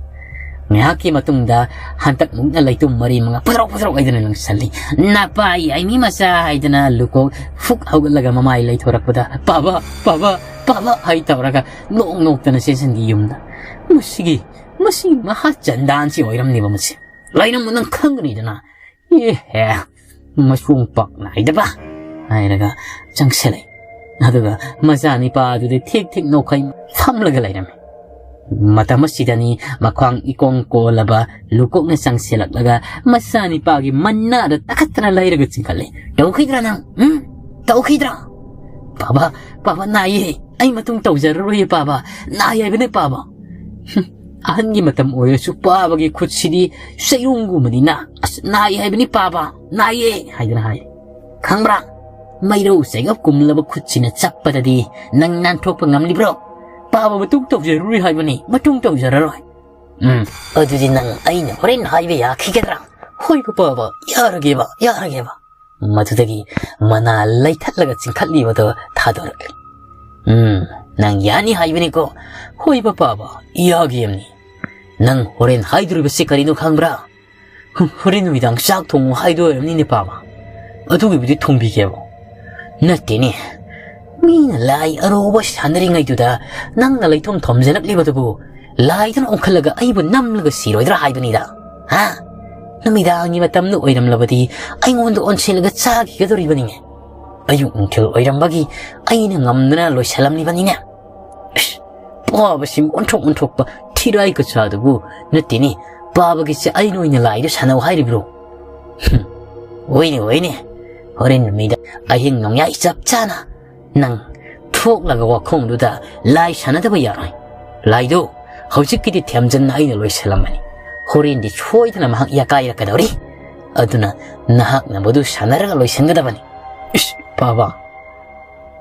ꯉꯥꯏꯍꯥꯛꯀꯤ ꯃꯇꯨꯡꯗ ꯍꯟꯇꯛ ꯃꯨꯛꯅ ꯂꯩꯇꯨꯝ ꯃꯔꯤ ꯃꯉꯥ ꯄꯨꯊ꯭ꯔꯣꯛ ꯄꯨꯊ꯭ꯔꯣꯛ ꯍꯥꯏꯗꯅ ꯂꯪꯁꯜꯂꯤ꯫ "ꯅꯄꯥ ꯌꯥꯏꯃꯤ ꯃꯆꯥ" ꯍꯥꯏꯗꯅ ꯂꯨꯀꯣꯛ ꯐꯨꯛ ꯍꯧꯒꯠꯂꯒ ꯃꯃꯥꯏ ꯂꯩꯊꯣꯔꯛꯄꯗ, "ꯄꯥꯕ, ꯄꯥꯕ, ꯄꯥꯕ" ꯍꯥꯏ ꯇꯧꯔꯒ ꯅꯣꯛ ꯅꯣꯛꯇꯅ ꯆꯦꯟꯁꯤꯟꯈꯤ ꯌꯨꯝꯗ꯫ "ꯃꯁꯤꯒꯤ, ꯃꯁꯤ ꯃꯍꯥ ꯆꯟꯗꯥꯟꯁꯤ ꯑꯣꯏꯔꯝꯅꯦꯕ ꯃꯁꯤ꯫ ꯂꯩꯔꯝꯃꯨ, ꯅꯪ ꯈꯪꯒꯅꯤꯗꯅ꯫ ꯑꯦꯍꯦ, ꯃꯁꯣꯡ ꯄꯥꯛ ꯅꯥꯏꯗꯕ" ꯍꯥꯏꯔꯒ ꯆꯪꯁꯤꯜꯂꯛꯏ꯫ ꯑꯗꯨꯒ ꯃꯆꯥꯅꯤꯄꯥ ꯑꯗꯨꯗꯤ ꯊꯤꯛ ꯊꯤꯛ ꯅꯣꯛꯈꯩ ꯐꯝꯂꯒ ꯂꯩꯔꯝꯃꯤ꯫ ꯃꯇꯝ ꯑꯁꯤꯗꯅꯤ ꯃꯈ꯭ꯋꯥꯡ ꯏꯀꯣꯟ ꯀꯣꯜꯂꯕ ꯂꯨꯀꯣꯛꯅ ꯆꯪꯁꯤꯜꯂꯛꯂꯒ ꯃꯆꯥꯅꯤꯄꯥꯒꯤ ꯃꯅꯥꯗ ꯇꯛꯈꯠꯇꯅ ꯂꯩꯔꯒ ꯆꯤꯡꯈꯠꯂꯦ꯫ "ꯇꯧꯈꯤꯗ꯭ꯔꯥ ꯅꯪ? ꯎꯝ? ꯇꯧꯈꯤꯗ꯭ꯔꯥ?" "ꯄꯥꯕ, ꯄꯥꯕ ꯅꯥꯏꯌꯦ꯫ ꯑꯩ ꯃꯇꯨꯡ ꯇꯧꯖꯔꯔꯣꯏꯌꯦ ꯄꯥꯕ꯫ ꯅꯥꯏ ꯍꯥꯏꯕꯅꯦ ꯄꯥꯕ꯫" ꯍꯨꯝ, ꯑꯍꯟꯒꯤ ꯃꯇꯝ ꯑꯣꯏꯔꯁꯨ ꯄꯥꯕꯒꯤ ꯈꯨꯠꯁꯤꯗꯤ ꯆꯌꯣꯡꯒꯨꯝꯕꯅꯤꯅ, "ꯑꯁ, ꯅꯥꯏ ꯍꯥꯏꯕꯅꯤ ꯄꯥꯕ, ꯅꯥꯏꯌꯦ" ꯍꯥꯏꯗꯅ ꯍꯥꯏ꯫ "ꯈꯪꯕ꯭ꯔꯥ? ꯃꯩꯔꯧ ꯆꯩꯒꯞ ꯀꯨꯝꯂꯕ ꯈꯨꯠꯁꯤꯅ ꯆꯞꯄꯗꯗꯤ ꯅꯪ ꯅꯥꯟꯊꯣꯛꯄ ꯉꯝꯂꯤꯕ꯭ꯔꯣ? ꯄꯥꯕ ꯃꯇꯨꯡ ꯇꯧꯖꯔꯔꯣꯏ ꯍꯥꯏꯕꯅꯤ, ꯃꯇꯨꯡ ꯇꯧꯖꯔꯔꯣꯏ"꯫ ꯎꯝ, ꯑꯗꯨꯗꯤ ꯅꯪ ꯑꯩꯅ ꯍꯣꯔꯦꯟ ꯍꯥꯏꯕ ꯌꯥꯈꯤꯒꯗ꯭ꯔꯥ? ꯍꯣꯏ ꯄꯥꯕ, ꯌꯥꯔꯒꯦꯕ, ꯌꯥꯔꯒꯦꯕ꯫ ꯃꯗꯨꯗꯒꯤ ꯃꯅꯥ ꯂꯩꯊꯠꯂꯒ ꯆꯤꯡꯈꯠꯂꯤꯕꯗꯨ ꯊꯥꯗꯣꯔꯛꯂꯤ꯫ ꯎꯝ, ꯅꯪ ꯌꯥꯅꯤ ꯍꯥꯏꯕꯅꯤꯀꯣ? ꯍꯣꯏ ꯄꯥꯕ, ꯌꯥꯒꯦꯝꯅꯤ꯫ ꯅꯪ ꯍꯣꯔꯦꯟ ꯍꯥꯏꯗꯣꯔꯤꯕꯁꯤ ꯀꯔꯤꯅꯣ ꯈꯪꯕ꯭ꯔꯥ? ꯍꯨꯝ, ꯍꯣꯔꯦꯟ ꯅꯨꯃꯤꯗꯥꯡ ꯆꯥꯛ ꯊꯣꯡꯉꯨ ꯍꯥꯏꯗꯣ ꯑꯣꯏꯔꯝꯅꯤꯅꯦ ꯄꯥꯕ꯫ ꯑꯗꯨꯒꯤꯕꯨꯗꯤ ꯊꯣꯡꯕꯤꯒꯦꯕ꯫ ꯅꯠꯇꯦꯅꯦ, ꯃꯤꯅ ꯂꯥꯏ ꯑꯔꯨꯕ ꯁꯥꯟꯅꯔꯤꯉꯩꯗꯨꯗ ꯅꯪꯅ ꯂꯩꯊꯣꯝ ꯊꯣꯝꯖꯤꯜꯂꯛꯂꯤꯕꯗꯨꯕꯨ ꯂꯥꯏꯗꯨꯅ ꯑꯣꯟꯈꯠꯂꯒ ꯑꯩꯕꯨ ꯅꯝꯂꯒ ꯁꯤꯔꯣꯏꯗ꯭ꯔꯥ ꯍꯥꯏꯕꯅꯤꯗ꯫ ꯍꯥ? ꯅꯨꯃꯤꯗꯥꯡꯒꯤ ꯃꯇꯝꯗ ꯑꯣꯏꯔꯝꯂꯕꯗꯤ ꯑꯩꯉꯣꯟꯗ ꯑꯣꯟꯁꯤꯜꯂꯒ ꯆꯥꯈꯤꯒꯗꯧꯔꯤꯕꯅꯤꯅꯦ꯫ ꯑꯌꯨꯛ ꯅꯨꯡꯊꯤꯜ ꯑꯣꯏꯔꯝꯕꯒꯤ ꯑꯩꯅ ꯉꯝꯗꯅ ꯂꯣꯏꯁꯤꯜꯂꯝꯂꯤꯕꯅꯤꯅꯦ꯫ ꯏꯁ, ꯄꯥꯕꯁꯤ ꯑꯣꯟꯊꯣꯛ ꯑꯣꯟꯊꯣꯛꯄ ꯊꯤꯔꯥꯏ ꯀꯆꯥꯗꯨꯕꯨ꯫ ꯅꯠꯇꯦꯅꯦ, ꯄꯥꯕꯒꯤꯁꯦ ꯑꯩꯅ ꯑꯣꯏꯅ ꯂꯥꯏꯗ ꯁꯥꯟꯅꯧ ꯍꯥꯏꯔꯤꯕ꯭ꯔꯣ? ꯍꯨꯝ, ꯑꯣꯏꯅꯦ, ꯑꯣꯏꯅꯦ꯫ ꯍꯣꯔꯦꯟ ꯅꯨꯃꯤꯗꯥꯡ ꯑꯍꯤꯡ ꯅꯣꯡꯌꯥꯏ ꯆꯞ ꯆꯥꯅ ꯅꯪ ꯊꯣꯛꯂꯒ ꯋꯥꯈꯣꯡꯗꯨꯗ ꯂꯥꯏ ꯁꯥꯟꯅꯗꯕ ꯌꯥꯔꯣꯏ꯫ ꯂꯥꯏꯗꯣ ꯍꯧꯖꯤꯛꯀꯤꯗꯤ ꯊꯦꯝꯖꯤꯟꯅ ꯑꯩꯅ ꯂꯣꯏꯁꯤꯜꯂꯝꯃꯅꯤ꯫ ꯍꯣꯔꯦꯟꯗꯤ ꯁꯣꯏꯗꯅ ꯃꯍꯥꯛ ꯌꯥꯀꯥꯏꯔꯛꯀꯗꯧꯔꯤ꯫ ꯑꯗꯨꯅ ꯅꯍꯥꯛꯅ ꯃꯗꯨ ꯁꯥꯟꯅꯔꯒ ꯂꯣꯏꯁꯤꯟꯒꯗꯕꯅꯤ꯫ ꯏꯁ, ꯄꯥꯕ,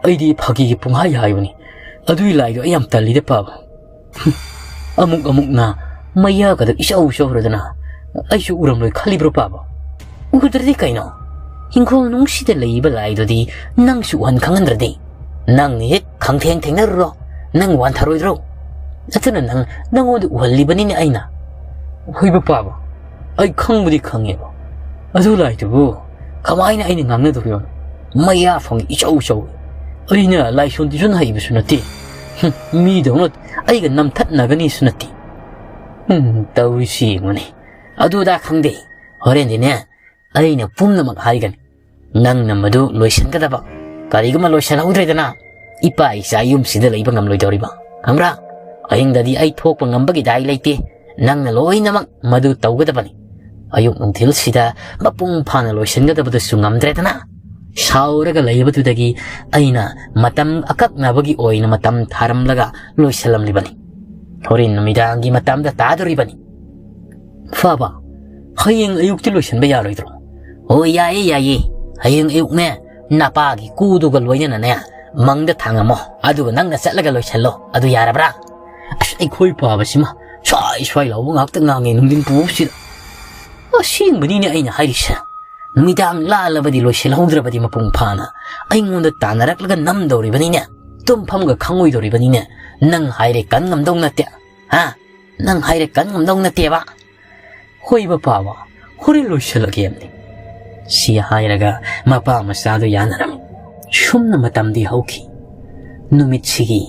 ꯑꯩꯗꯤ ꯐꯥꯒꯤꯒꯤ ꯄꯨꯡꯍꯥꯏ ꯍꯥꯏꯕꯅꯤ꯫ ꯑꯗꯨꯒꯤ ꯂꯥꯏꯗꯣ ꯑꯩ ꯌꯥꯝ ꯇꯜꯂꯤꯗ ꯄꯥꯕ꯫ ꯍꯨꯝ, ꯑꯃꯨꯛ ꯑꯃꯨꯛꯅ ꯃꯌꯥꯒꯗꯣ ꯏꯆꯧ ꯆꯧꯔꯗꯅ ꯑꯩꯁꯨ ꯎꯔꯝꯂꯣꯏ ꯈꯜꯂꯤꯕ꯭ꯔꯣ ꯄꯥꯕ? ꯎꯗ꯭ꯔꯗꯤ ꯀꯩꯅꯣ? ꯍꯤꯡꯈꯣꯜ ꯅꯨꯡꯁꯤꯗ ꯂꯩꯕ ꯂꯥꯏꯗꯨꯗꯤ ꯅꯪꯁꯨ ꯎꯍꯟ ꯈꯪꯍꯟꯗ꯭ꯔꯗꯤ? ꯅꯪꯅ ꯍꯦꯛ ꯈꯪꯊꯦꯡ ꯊꯦꯡꯅꯔꯨꯔꯣ, ꯅꯪ ꯋꯥꯟꯊꯔꯣꯏꯗ꯭ꯔꯣ? ꯑꯗꯨꯅ ꯅꯪ, ꯅꯪꯉꯣꯟꯗ ꯎꯍꯜꯂꯤꯕꯅꯤꯅꯦ ꯑꯩꯅ꯫ ꯍꯣꯏꯕ ꯄꯥꯕ, ꯑꯩ ꯈꯪꯕꯨꯗꯤ ꯈꯪꯉꯦꯕ꯫ ꯑꯗꯨ ꯂꯥꯏꯗꯨꯕꯨ ꯀꯃꯥꯏꯅ ꯑꯩꯅ ꯉꯥꯡꯅꯗꯧꯔꯤꯕꯅꯣ? ꯃꯌꯥ ꯐꯪꯉꯤ ꯏꯆꯧ ꯆꯧꯏ꯫ ꯑꯩꯅ ꯂꯥꯏꯁꯣꯟ ꯇꯤꯁꯣꯟ ꯍꯩꯕꯁꯨ ꯅꯠꯇꯦ꯫ ꯍꯨꯝ, ꯃꯤꯗꯧꯅ ꯑꯩꯒ ꯅꯝꯊꯠꯅꯒꯅꯤꯁꯨ ꯅꯠꯇꯦ꯫ ꯍꯨꯝ, ꯇꯧꯔꯤꯁꯤ ꯌꯦꯡꯉꯨꯅꯦ꯫ ꯑꯗꯨꯗ ꯈꯪꯗꯦ꯫ ꯍꯣꯔꯦꯟꯗꯤꯅꯦ, ꯑꯩꯅ ꯄꯨꯝꯅꯃꯛ ꯍꯥꯏꯒꯅꯤ꯫ ꯅꯪꯅ ꯃꯗꯨ ꯂꯣꯏꯁꯤꯟꯒꯗꯕ꯫ ꯀꯔꯤꯒꯨꯝꯕ ꯂꯣꯏꯁꯤꯜꯍꯧꯗ꯭ꯔꯦꯗꯅ, ꯏꯄꯥ ꯏꯆꯥ ꯌꯨꯝꯁꯤꯗ ꯂꯩꯕ ꯉꯝꯂꯣꯏꯗꯧꯔꯤꯕ꯫ ꯈꯪꯕ꯭ꯔꯥ? ꯑꯍꯤꯡꯗꯗꯤ ꯑꯩ ꯊꯣꯛꯄ ꯉꯝꯕꯒꯤ ꯗꯥꯏ ꯂꯩꯇꯦ꯫ ꯅꯪꯅ ꯂꯣꯏꯅꯃꯛ ꯃꯗꯨ ꯇꯧꯒꯗꯕꯅꯤ꯫ ꯑꯌꯨꯛ ꯅꯨꯡꯊꯤꯜꯁꯤꯗ ꯃꯄꯨꯡ ꯐꯥꯅ ꯂꯣꯏꯁꯤꯟꯒꯗꯕꯗꯨꯁꯨ ꯉꯝꯗ꯭ꯔꯦꯗꯅ꯫ ꯁꯥꯎꯔꯒ ꯂꯩꯕꯗꯨꯗꯒꯤ ꯑꯩꯅ ꯃꯇꯝ ꯑꯀꯛꯅꯕꯒꯤ ꯑꯣꯏꯅ ꯃꯇꯝ ꯊꯥꯔꯝꯂꯒ ꯂꯣꯏꯁꯤꯜꯂꯝꯂꯤꯕꯅꯤ꯫ ꯍꯣꯔꯦꯟ ꯅꯨꯃꯤꯗꯥꯡꯒꯤ ꯃꯇꯝꯗ ꯇꯥꯗꯣꯔꯤꯕꯅꯤ꯫ ꯐꯕ, ꯍꯌꯦꯡ ꯑꯌꯨꯛꯇꯤ ꯂꯣꯏꯁꯤꯟꯕ ꯌꯥꯔꯣꯏꯗ꯭ꯔꯣ? ꯑꯣ, ꯌꯥꯏꯌꯦ, ꯌꯥꯏꯌꯦ꯫ ꯍꯌꯦꯡ ꯑꯌꯨꯛꯅꯦ, ꯅꯄꯥꯒꯤ ꯀꯨꯗꯨꯒ ꯂꯣꯏꯅꯅꯅꯦ, ꯃꯪꯗ ꯊꯥꯡꯉꯝꯃꯣ꯫ ꯑꯗꯨꯒ ꯅꯪꯅ ꯆꯠꯂꯒ ꯂꯣꯏꯁꯤꯜꯂꯣ꯫ ꯑꯗꯨ ꯌꯥꯔꯕ꯭ꯔꯥ? ꯑꯁ, ꯑꯩꯈꯣꯏ ꯄꯥꯕꯁꯤꯃ ꯁ꯭ꯋꯥꯏ ꯁ꯭ꯋꯥꯏ ꯂꯥꯎꯕ ꯉꯥꯛꯇ ꯉꯥꯡꯉꯦ ꯅꯨꯡꯊꯤꯟ ꯄꯨꯡꯁꯤꯗ꯫ ꯑꯁꯦꯡꯕꯅꯤꯅꯦ ꯑꯩꯅ ꯍꯥꯏꯔꯤꯁꯦ꯫ ꯅꯨꯃꯤꯗꯥꯡ ꯂꯥꯜꯂꯕꯗꯤ ꯂꯣꯏꯁꯤꯜꯍꯧꯗ꯭ꯔꯕꯗꯤ ꯃꯄꯨꯡ ꯐꯥꯅ ꯑꯩꯉꯣꯟꯗ ꯇꯥꯟꯅꯔꯛꯂꯒ ꯅꯝꯗꯧꯔꯤꯕꯅꯤꯅꯦ꯫ ꯇꯨꯝꯐꯝꯒ ꯈꯪꯉꯣꯏꯗꯧꯔꯤꯕꯅꯤꯅꯦ꯫ ꯅꯪ ꯍꯥꯏꯔꯦ ꯀꯟ ꯉꯝꯗꯧ ꯅꯠꯇꯦ꯫ ꯍꯥ? ꯅꯪ ꯍꯥꯏꯔꯦ ꯀꯟ ꯉꯝꯗꯧ ꯅꯠꯇꯦꯕ꯫ ꯍꯣꯏꯕ ꯄꯥꯕ, ꯍꯣꯔꯦꯟ ꯂꯣꯏꯁꯤꯜꯂꯒꯦ ꯍꯥꯏꯕꯅꯤ꯫ ꯁꯤ ꯍꯥꯏꯔꯒ ꯃꯄꯥ ꯃꯆꯥꯗꯨ ꯌꯥꯅꯔꯝꯃꯤ꯫ ꯁꯨꯝꯅ ꯃꯇꯝꯗꯤ ꯍꯧꯈꯤ꯫ ꯅꯨꯃꯤꯠꯁꯤꯒꯤ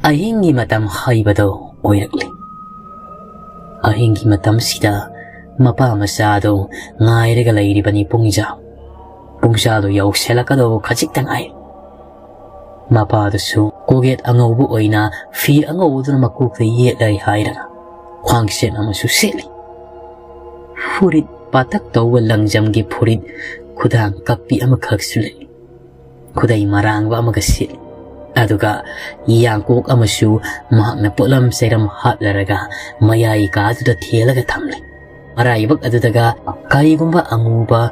ꯑꯍꯤꯡꯒꯤ ꯃꯇꯝ ꯍꯥꯏꯕꯗꯣ ꯑꯣꯏꯔꯛꯂꯤ꯫ ꯑꯍꯤꯡꯒꯤ ꯃꯇꯝꯁꯤꯗ ꯃꯄꯥ ꯃꯆꯥꯗꯨ ꯉꯥꯏꯔꯒ ꯂꯩꯔꯤꯕꯅꯤ ꯄꯨꯡꯖꯥ꯫ ꯄꯨꯡꯖꯥꯗꯨ ꯌꯧꯁꯤꯜꯂꯛꯀꯗꯧꯕ ꯈꯖꯤꯛꯇ ꯉꯥꯏꯔꯦ꯫ ꯃꯄꯥꯗꯨꯁꯨ ꯀꯣꯛꯌꯦꯠ ꯑꯉꯧꯕ ꯑꯣꯏꯅ ꯐꯤ ꯑꯉꯧꯕꯗꯨꯅ ꯃꯀꯣꯛꯇ ꯌꯦꯠꯂꯦ ꯍꯥꯏꯔꯒ ꯈ꯭ꯋꯥꯡꯁꯦꯠ ꯑꯃꯁꯨ ꯁꯦꯠꯂꯤ꯫ ꯐꯨꯔꯤꯠ ꯄꯥꯇꯛ ꯇꯧꯕ ꯂꯪꯖꯝꯒꯤ ꯐꯨꯔꯤꯠ ꯈꯨꯗꯥꯡ ꯀꯞꯄꯤ ꯑꯃꯈꯛꯁꯨ ꯂꯩ꯫ ꯈꯨꯗꯩ ꯃꯔꯥꯡꯕ ꯑꯃꯒ ꯁꯦꯠꯂꯤ꯫ ꯑꯗꯨꯒ ꯌꯥꯡꯀꯣꯛ ꯑꯃꯁꯨ ꯃꯍꯥꯛꯅ ꯄꯣꯠꯂꯝ ꯆꯩꯔꯝ ꯍꯥꯞꯂꯔꯒ ꯃꯌꯥꯏ ꯀꯥꯗꯨꯗ ꯊꯦꯜꯂꯒ ꯊꯝꯂꯤ꯫ ꯃꯔꯥꯏꯕꯛ ꯑꯗꯨꯗꯒ ꯀꯔꯤꯒꯨꯝꯕ ꯑꯃꯨꯕ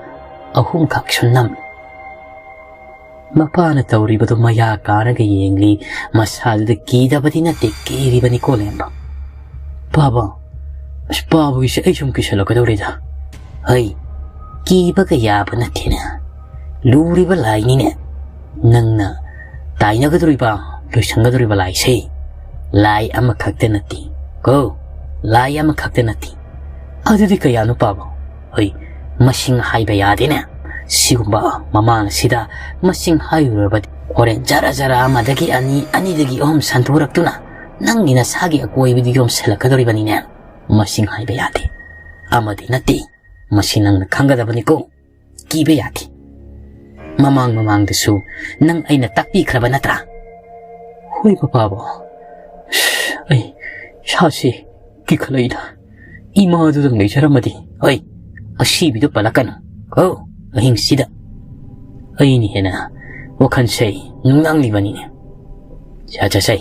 ꯑꯍꯨꯝꯈꯛꯁꯨ ꯅꯝꯂꯤ꯫ ꯃꯄꯥꯅ ꯇꯧꯔꯤꯕꯗꯨ ꯃꯌꯥ ꯀꯥꯔꯒ ꯌꯦꯡꯂꯤ꯫ ꯃꯁꯥꯗꯨꯗ ꯀꯤꯗꯕꯗꯤ ꯅꯠꯇꯦ, ꯀꯤꯔꯤꯕꯅꯤꯀꯣ ꯂꯦꯝꯕ꯫ ꯄꯥꯕ, ꯑꯁ, ꯄꯥꯕꯒꯤꯁꯦ ꯑꯩ ꯁꯨꯝ ꯀꯤꯁꯜꯂꯛꯀꯗꯧꯔꯦꯗ꯫ ꯍꯩ, ꯀꯤꯕꯒ ꯌꯥꯕ ꯅꯠꯇꯦꯅꯦ꯫ ꯂꯨꯔꯤꯕ ꯂꯥꯏꯅꯤꯅꯦ꯫ ꯅꯪꯅ ꯇꯥꯏꯅꯒꯗꯧꯔꯤꯕ, ꯂꯣꯏꯁꯪꯒꯗꯧꯔꯤꯕ ꯂꯥꯏꯁꯦ ꯂꯥꯏ ꯑꯃꯈꯛꯇ ꯅꯠꯇꯦ ꯀꯣ, ꯂꯥꯏ ꯑꯃꯈꯛꯇ ꯅꯠꯇꯦ꯫ ꯑꯗꯨꯗꯤ ꯀꯌꯥꯅꯣ ꯄꯥꯕ? ꯍꯣꯏ, ꯃꯁꯤꯡ ꯍꯥꯏꯕ ꯌꯥꯗꯦꯅꯦ꯫ ꯁꯤꯒꯨꯝꯕ ꯃꯃꯥꯡ ꯑꯁꯤꯗ ꯃꯁꯤꯡ ꯍꯥꯏꯔꯨꯔꯕꯗꯤ ꯍꯣꯔꯦꯟ ꯖꯔ ꯖꯔ ꯑꯃꯗꯒꯤ ꯑꯅꯤ, ꯑꯅꯤꯗꯒꯤ ꯑꯍꯨꯝ ꯁꯟꯗꯣꯔꯛꯇꯨꯅ ꯅꯪꯒꯤ ꯅꯁꯥꯒꯤ ꯑꯀꯣꯏꯕꯗ ꯌꯣꯝꯁꯤꯜꯂꯛꯀꯗꯧꯔꯤꯕꯅꯤꯅꯦ꯫ ꯃꯁꯤꯡ ꯍꯥꯏꯕ ꯌꯥꯗꯦ꯫ ꯑꯃꯗꯤ ꯅꯠꯇꯦ꯫ ꯃꯁꯤ ꯅꯪꯅ ꯈꯪꯒꯗꯕꯅꯤꯀꯣ꯫ ꯀꯤꯕ ꯌꯥꯗꯦ꯫ ꯃꯃꯥꯡ ꯃꯃꯥꯡꯗꯁꯨ ꯅꯪ ꯑꯩꯅ ꯇꯥꯛꯄꯤꯈ꯭ꯔꯕ ꯅꯠꯇ꯭ꯔꯥ? ꯍꯣꯏ ꯄꯄꯥꯕꯣ꯫ ꯑꯩ ꯏꯁꯥꯁꯤ ꯀꯤꯈꯠꯂꯛꯏꯗ꯫ ꯏꯃꯥꯗꯨꯗꯪ ꯂꯩꯖꯔꯝꯃꯗꯤ꯫ ꯍꯣꯏ, ꯑꯁꯤꯕꯤꯗꯨ ꯄꯜꯂꯛꯀꯅꯨ꯫ ꯀꯣ, ꯑꯍꯤꯡꯁꯤꯗ꯫ ꯑꯩꯅ ꯍꯦꯟꯅ ꯋꯥꯈꯜꯁꯦ ꯅꯨꯡꯅꯥꯡꯂꯤꯕꯅꯤꯅꯦ꯫ ꯁꯦ, ꯁꯦ, ꯁꯦ꯫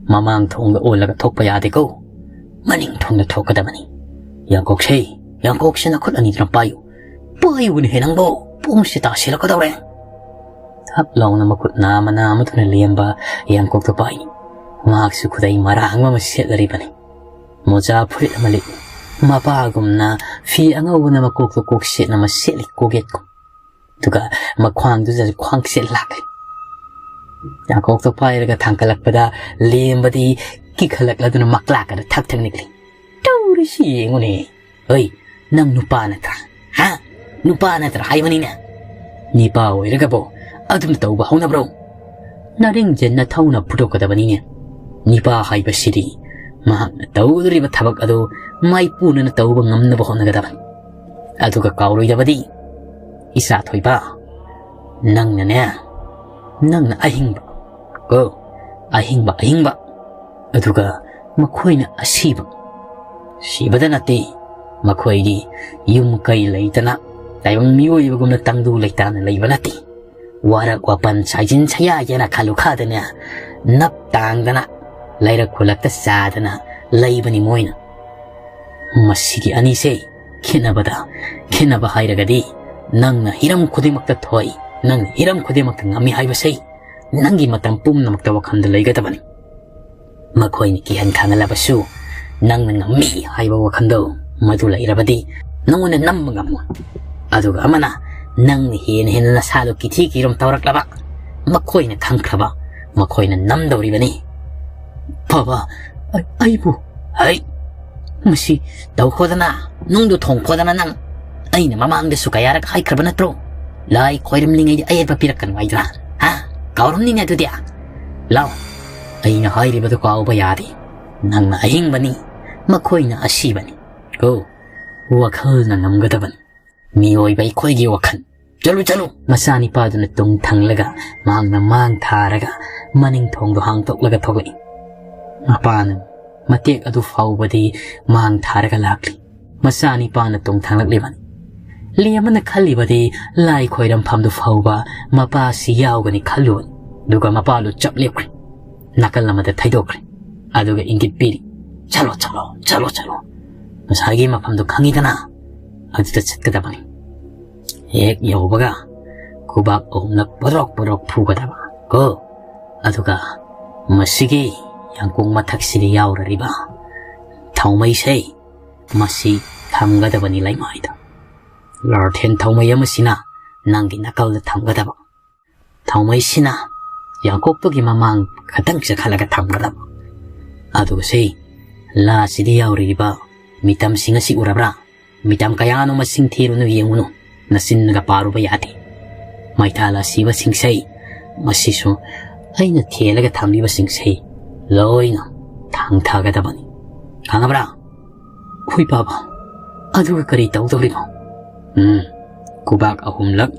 ꯃꯃꯥꯡ ꯊꯣꯡꯗ ꯑꯣꯜꯂꯒ ꯊꯣꯛꯄ ꯌꯥꯗꯦꯀꯣ꯫ ꯃꯅꯤꯡ ꯊꯣꯡꯗ ꯊꯣꯛꯀꯗꯕꯅꯤ꯫ ꯌꯥꯡꯀꯣꯛꯁꯦ, ꯌꯥꯡꯀꯣꯛꯁꯦ ꯅꯈꯨꯠ ꯑꯅꯤꯗꯨꯅ ꯄꯥꯏꯌꯨ꯫ ꯄꯥꯏꯌꯨꯅꯦꯍꯦ ꯅꯪꯕꯣ, ꯄꯨꯡꯁꯦ ꯇꯥꯁꯤꯜꯂꯛꯀꯗꯧꯔꯦ꯫ ꯊꯛ ꯂꯥꯎꯅ ꯃꯈꯨꯠ ꯅꯥꯝꯃ ꯅꯥꯝꯃꯗꯨꯅ ꯂꯦꯝꯕ ꯌꯥꯡꯀꯣꯛꯇꯨ ꯄꯥꯏꯅꯤ꯫ ꯃꯍꯥꯛꯁꯨ ꯈꯨꯗꯩ ꯃꯔꯥꯡꯕ ꯑꯃ ꯁꯦꯠꯂꯔꯤꯕꯅꯤ꯫ ꯃꯣꯖꯥ ꯐꯨꯔꯤꯠ ꯑꯃ ꯂꯤꯠꯂꯤ꯫ ꯃꯄꯥꯒꯨꯝꯅ ꯐꯤ ꯑꯉꯧꯕꯅ ꯃꯀꯣꯛꯇ ꯀꯣꯛ ꯁꯦꯠꯅ ꯑꯃ ꯁꯦꯠꯂꯤ, ꯀꯣꯛꯌꯦꯠꯀꯨꯝ꯫ ꯑꯗꯨꯒ ꯃꯈ꯭ꯋꯥꯡꯗꯨꯗꯁꯨ ꯈ꯭ꯋꯥꯡ ꯁꯦꯠ ꯂꯥꯛꯂꯤ꯫ ꯌꯥꯡꯀꯣꯛꯇꯣ ꯄꯥꯏꯔꯒ ꯊꯥꯡꯒꯠꯂꯛꯄꯗ ꯂꯦꯝꯕꯗꯤ ꯀꯤꯈꯠꯂꯛꯂꯗꯨꯅ ꯃꯀ꯭ꯂꯥꯛꯀꯗ ꯊꯛ ꯊꯛ ꯅꯤꯛꯂꯤ꯫ "ꯇꯧꯔꯤꯁꯤ ꯌꯦꯡꯉꯨꯅꯦ꯫ ꯍꯣꯏ, ꯅꯪ ꯅꯨꯄꯥ ꯅꯠꯇ꯭ꯔꯥ? ꯍꯥ? ꯅꯨꯄꯥ ꯅꯠꯇ꯭ꯔꯥ ꯍꯥꯏꯕꯅꯤꯅꯦ꯫ ꯅꯤꯄꯥ ꯑꯣꯏꯔꯒꯕꯨ ꯑꯗꯨꯝ ꯇꯧꯕ ꯍꯧꯅꯕ꯭ꯔꯣ? ꯅꯔꯤꯡꯁꯦ ꯅꯊꯧꯅ ꯐꯨꯗꯣꯛꯀꯗꯕꯅꯤꯅꯦ꯫ ꯅꯤꯄꯥ ꯍꯥꯏꯕꯁꯤꯗꯤ ꯃꯍꯥꯛꯅ ꯇꯧꯗꯣꯔꯤꯕ ꯊꯕꯛ ꯑꯗꯨ ꯃꯥꯏꯄꯨꯅꯅ ꯇꯧꯕ ꯉꯝꯅꯕ ꯍꯣꯠꯅꯒꯗꯕꯅꯤ꯫ ꯑꯗꯨꯒ ꯀꯥꯎꯔꯣꯏꯗꯕꯗꯤ, ꯏꯆꯥ ꯊꯣꯏꯕ, ꯅꯪꯅꯅꯦ, ꯅꯪꯅ ꯑꯍꯤꯡꯕ, ꯀꯣ, ꯑꯍꯤꯡꯕ, ꯑꯍꯤꯡꯕ, ꯑꯗꯨꯒ ꯃꯈꯣꯏꯅ ꯑꯁꯤꯕ, ꯁꯤꯕꯗ ꯅꯠꯇꯦ, ꯃꯈꯣꯏꯒꯤ ꯌꯨꯝ ꯀꯩ ꯂꯩꯇꯅ, ꯇꯥꯏꯕꯪ ꯃꯤꯑꯣꯏꯕꯒꯨꯝꯅ ꯇꯪꯗꯨ ꯂꯩꯇꯥꯅ ꯂꯩꯕ ꯅꯠꯇꯦ꯫ ꯋꯥꯔꯛ ꯋꯥꯄꯟ ꯁꯥꯏꯖꯤꯟ ꯁꯌꯥꯏꯗꯅ ꯈꯥꯂꯨ ꯈꯥꯗꯅ ꯅꯞ ꯇꯥꯡꯗꯅ ꯂꯩꯔꯛ ꯈꯨꯂꯛꯇ ꯆꯥꯗꯅ ꯂꯩꯕꯅꯤ ꯃꯣꯏꯅ꯫ ꯃꯁꯤꯒꯤ ꯑꯅꯤꯁꯦ ꯈꯦꯠꯅꯕꯗ, ꯈꯦꯠꯅꯕ ꯍꯥꯏꯔꯒꯗꯤ ꯅꯪꯅ ꯍꯤꯔꯝ ꯈꯨꯗꯤꯡꯃꯛꯇ ꯊꯣꯏ, ꯅꯪꯅ ꯍꯤꯔꯝ ꯈꯨꯗꯤꯡꯃꯛꯇ ꯉꯝꯃꯤ ꯍꯥꯏꯕꯁꯦ ꯅꯪꯒꯤ ꯃꯇꯝ ꯄꯨꯝꯅꯃꯛꯇ ꯋꯥꯈꯜꯗ ꯂꯩꯒꯗꯕꯅꯤ꯫ ꯃꯈꯣꯏꯅ ꯀꯤꯍꯟ ꯈꯪꯍꯜꯂꯕꯁꯨ ꯅꯪꯅ ꯉꯝꯃꯤ ꯍꯥꯏꯕ ꯋꯥꯈꯜꯗꯣ ꯃꯗꯨ ꯂꯩꯔꯕꯗꯤ ꯅꯉꯣꯟꯗ ꯅꯝꯕ ꯉꯝꯃꯣꯏ꯫ ꯑꯗꯨꯒ ꯑꯃꯅ ꯅꯪꯅ ꯍꯦꯟꯅ ꯍꯦꯟꯅ ꯅꯁꯥꯗꯣ ꯀꯤꯊꯤ ꯀꯤꯔꯝ ꯇꯧꯔꯛꯂꯕ ꯃꯈꯣꯏꯅ ꯈꯪꯈ꯭ꯔꯕ, ꯃꯈꯣꯏꯅ ꯅꯝꯗꯧꯔꯤꯕꯅꯤ꯫ "ꯕꯥꯕꯥ, ꯑꯩ-, ꯑꯩꯕꯨ"꯫ "ꯍꯩ, ꯃꯁꯤ ꯇꯧꯈꯣꯗꯅ, ꯅꯨꯡꯗꯨ ꯊꯣꯡꯈꯣꯗꯅ ꯅꯪ꯫ ꯑꯩꯅ ꯃꯃꯥꯡꯗꯁꯨ ꯀꯌꯥꯔꯛ ꯍꯥꯏꯈ꯭ꯔꯕ ꯅꯠꯇ꯭ꯔꯣ? ꯂꯥꯏ ꯈꯣꯏꯔꯝꯂꯤꯉꯩꯗ ꯑꯌꯦꯠꯄ ꯄꯤꯔꯛꯀꯅꯨ ꯍꯥꯏꯗ꯭ꯔꯥ? ꯍꯥ? ꯀꯥꯎꯔꯝꯅꯤꯅꯦ ꯑꯗꯨꯗꯤ꯫ ꯂꯥꯎ, ꯑꯩꯅ ꯍꯥꯏꯔꯤꯕꯗꯨ ꯀꯥꯎꯕ ꯌꯥꯗꯦ꯫ ꯅꯪꯅ ꯑꯍꯤꯡꯕꯅꯤ, ꯃꯈꯣꯏꯅ ꯑꯁꯤꯕꯅꯤ꯫ ꯀꯣ, ꯋꯥꯈꯜꯅ ꯉꯝꯒꯗꯕꯅꯤ꯫ ꯃꯤꯑꯣꯏꯕ ꯑꯩꯈꯣꯏꯒꯤ ꯋꯥꯈꯜ꯫ ꯆꯠꯂꯨ, ꯆꯠꯂꯨ!" ꯃꯆꯥꯅꯤꯄꯥꯗꯨꯅ ꯇꯨꯡ ꯊꯪꯂꯒ ꯃꯍꯥꯛꯅ ꯃꯥꯡ ꯊꯥꯔꯒ ꯃꯅꯤꯡ ꯊꯣꯡꯗꯣ ꯍꯥꯡꯗꯣꯛꯂꯒ ꯊꯣꯛꯂꯛꯏ꯫ ꯃꯄꯥꯅ ꯃꯇꯦꯛ ꯑꯗꯨ ꯐꯥꯎꯕꯗꯤ ꯃꯥꯡ ꯊꯥꯔꯒ ꯂꯥꯛꯂꯤ꯫ ꯃꯆꯥꯅꯤꯄꯥꯅ ꯇꯨꯡ ꯊꯪꯂꯛꯂꯤꯕꯅꯤ꯫ ꯂꯦꯝꯕꯅ ꯈꯜꯂꯤꯕꯗꯤ ꯂꯥꯏ ꯈꯣꯏꯔꯝꯐꯝꯗꯨ ꯐꯥꯎꯕ ꯃꯄꯥꯁꯤ ꯌꯥꯎꯒꯅꯤ ꯈꯜꯂꯨꯕꯅꯤ꯫ ꯑꯗꯨꯒ ꯃꯄꯥꯗꯨ ꯆꯞ ꯂꯦꯞꯈ꯭ꯔꯦ꯫ ꯅꯥꯀꯜ ꯑꯃꯗ ꯊꯩꯗꯣꯛꯈ꯭ꯔꯦ꯫ ꯑꯗꯨꯒ ꯏꯪꯒꯤꯠ ꯄꯤꯔꯤ, "ꯆꯠꯂꯣ, ꯆꯠꯂꯣ, ꯆꯠꯂꯣ, ꯆꯠꯂꯣ꯫ ꯉꯁꯥꯏꯒꯤ ꯃꯐꯝꯗꯨ ꯈꯪꯉꯤꯗꯅ? ꯑꯗꯨꯗ ꯆꯠꯀꯗꯕꯅꯤ꯫" ꯍꯦꯛ ꯌꯧꯕꯒ ꯈꯨꯕꯥꯛ ꯑꯍꯨꯝꯂꯛ ꯄꯣꯔꯣꯛ ꯄꯣꯔꯣꯛ ꯐꯨꯒꯗꯕ ꯀꯣ꯫ ꯑꯗꯨꯒ ꯃꯁꯤꯒꯤ ꯌꯥꯡꯀꯣꯡ ꯃꯊꯛꯁꯤꯗ ꯌꯥꯎꯔꯔꯤꯕ ꯊꯥꯎꯃꯩꯁꯦ, ꯃꯁꯤ ꯊꯝꯒꯗꯕꯅꯤ ꯂꯩꯃꯥꯏꯗ꯫ ꯂꯥꯔꯊꯦꯟ ꯊꯥꯎꯃꯩ ꯑꯃꯁꯤꯅ ꯅꯪꯒꯤ ꯅꯥꯀꯜꯗ ꯊꯝꯒꯗꯕ꯫ ꯊꯥꯎꯃꯩꯁꯤꯅ ꯌꯥꯡꯀꯣꯛꯇꯨꯒꯤ ꯃꯃꯥꯡ ꯈꯛꯇꯪ ꯆꯠꯈꯠꯂꯒ ꯊꯝꯒꯗꯕ꯫ ꯑꯗꯨꯒ ꯁꯤ ꯂꯥꯁꯤꯗ ꯌꯥꯎꯔꯤꯕ ꯃꯤꯇꯝꯁꯤꯡ ꯑꯁꯤ ꯎꯔꯕ꯭ꯔꯥ? ꯃꯤꯇꯝ ꯀꯌꯥꯅꯣ, ꯃꯁꯤꯡ ꯊꯤꯔꯨꯅꯨ, ꯌꯦꯡꯉꯨꯅꯨ꯫ ꯅꯆꯤꯟꯅꯒ ꯄꯥꯔꯨꯕ ꯌꯥꯗꯦ꯫ ꯃꯩꯊꯥꯂꯥ ꯁꯤꯕꯁꯤꯡꯁꯦ, ꯃꯁꯤꯁꯨ ꯑꯩꯅ ꯊꯦꯜꯂꯒ ꯊꯝꯂꯤꯕꯁꯤꯡꯁꯦ ꯂꯣꯏꯅ ꯊꯥꯡꯊꯒꯗꯕꯅꯤ꯫ ꯈꯪꯉꯕ꯭ꯔꯥ? ꯍꯨꯏ ꯄꯥꯕ, ꯑꯗꯨꯒ ꯀꯔꯤ ꯇꯧꯗꯧꯔꯤꯕꯣ? ꯎꯝ, ꯈꯨꯕꯥꯛ ꯑꯍꯨꯝꯂꯛ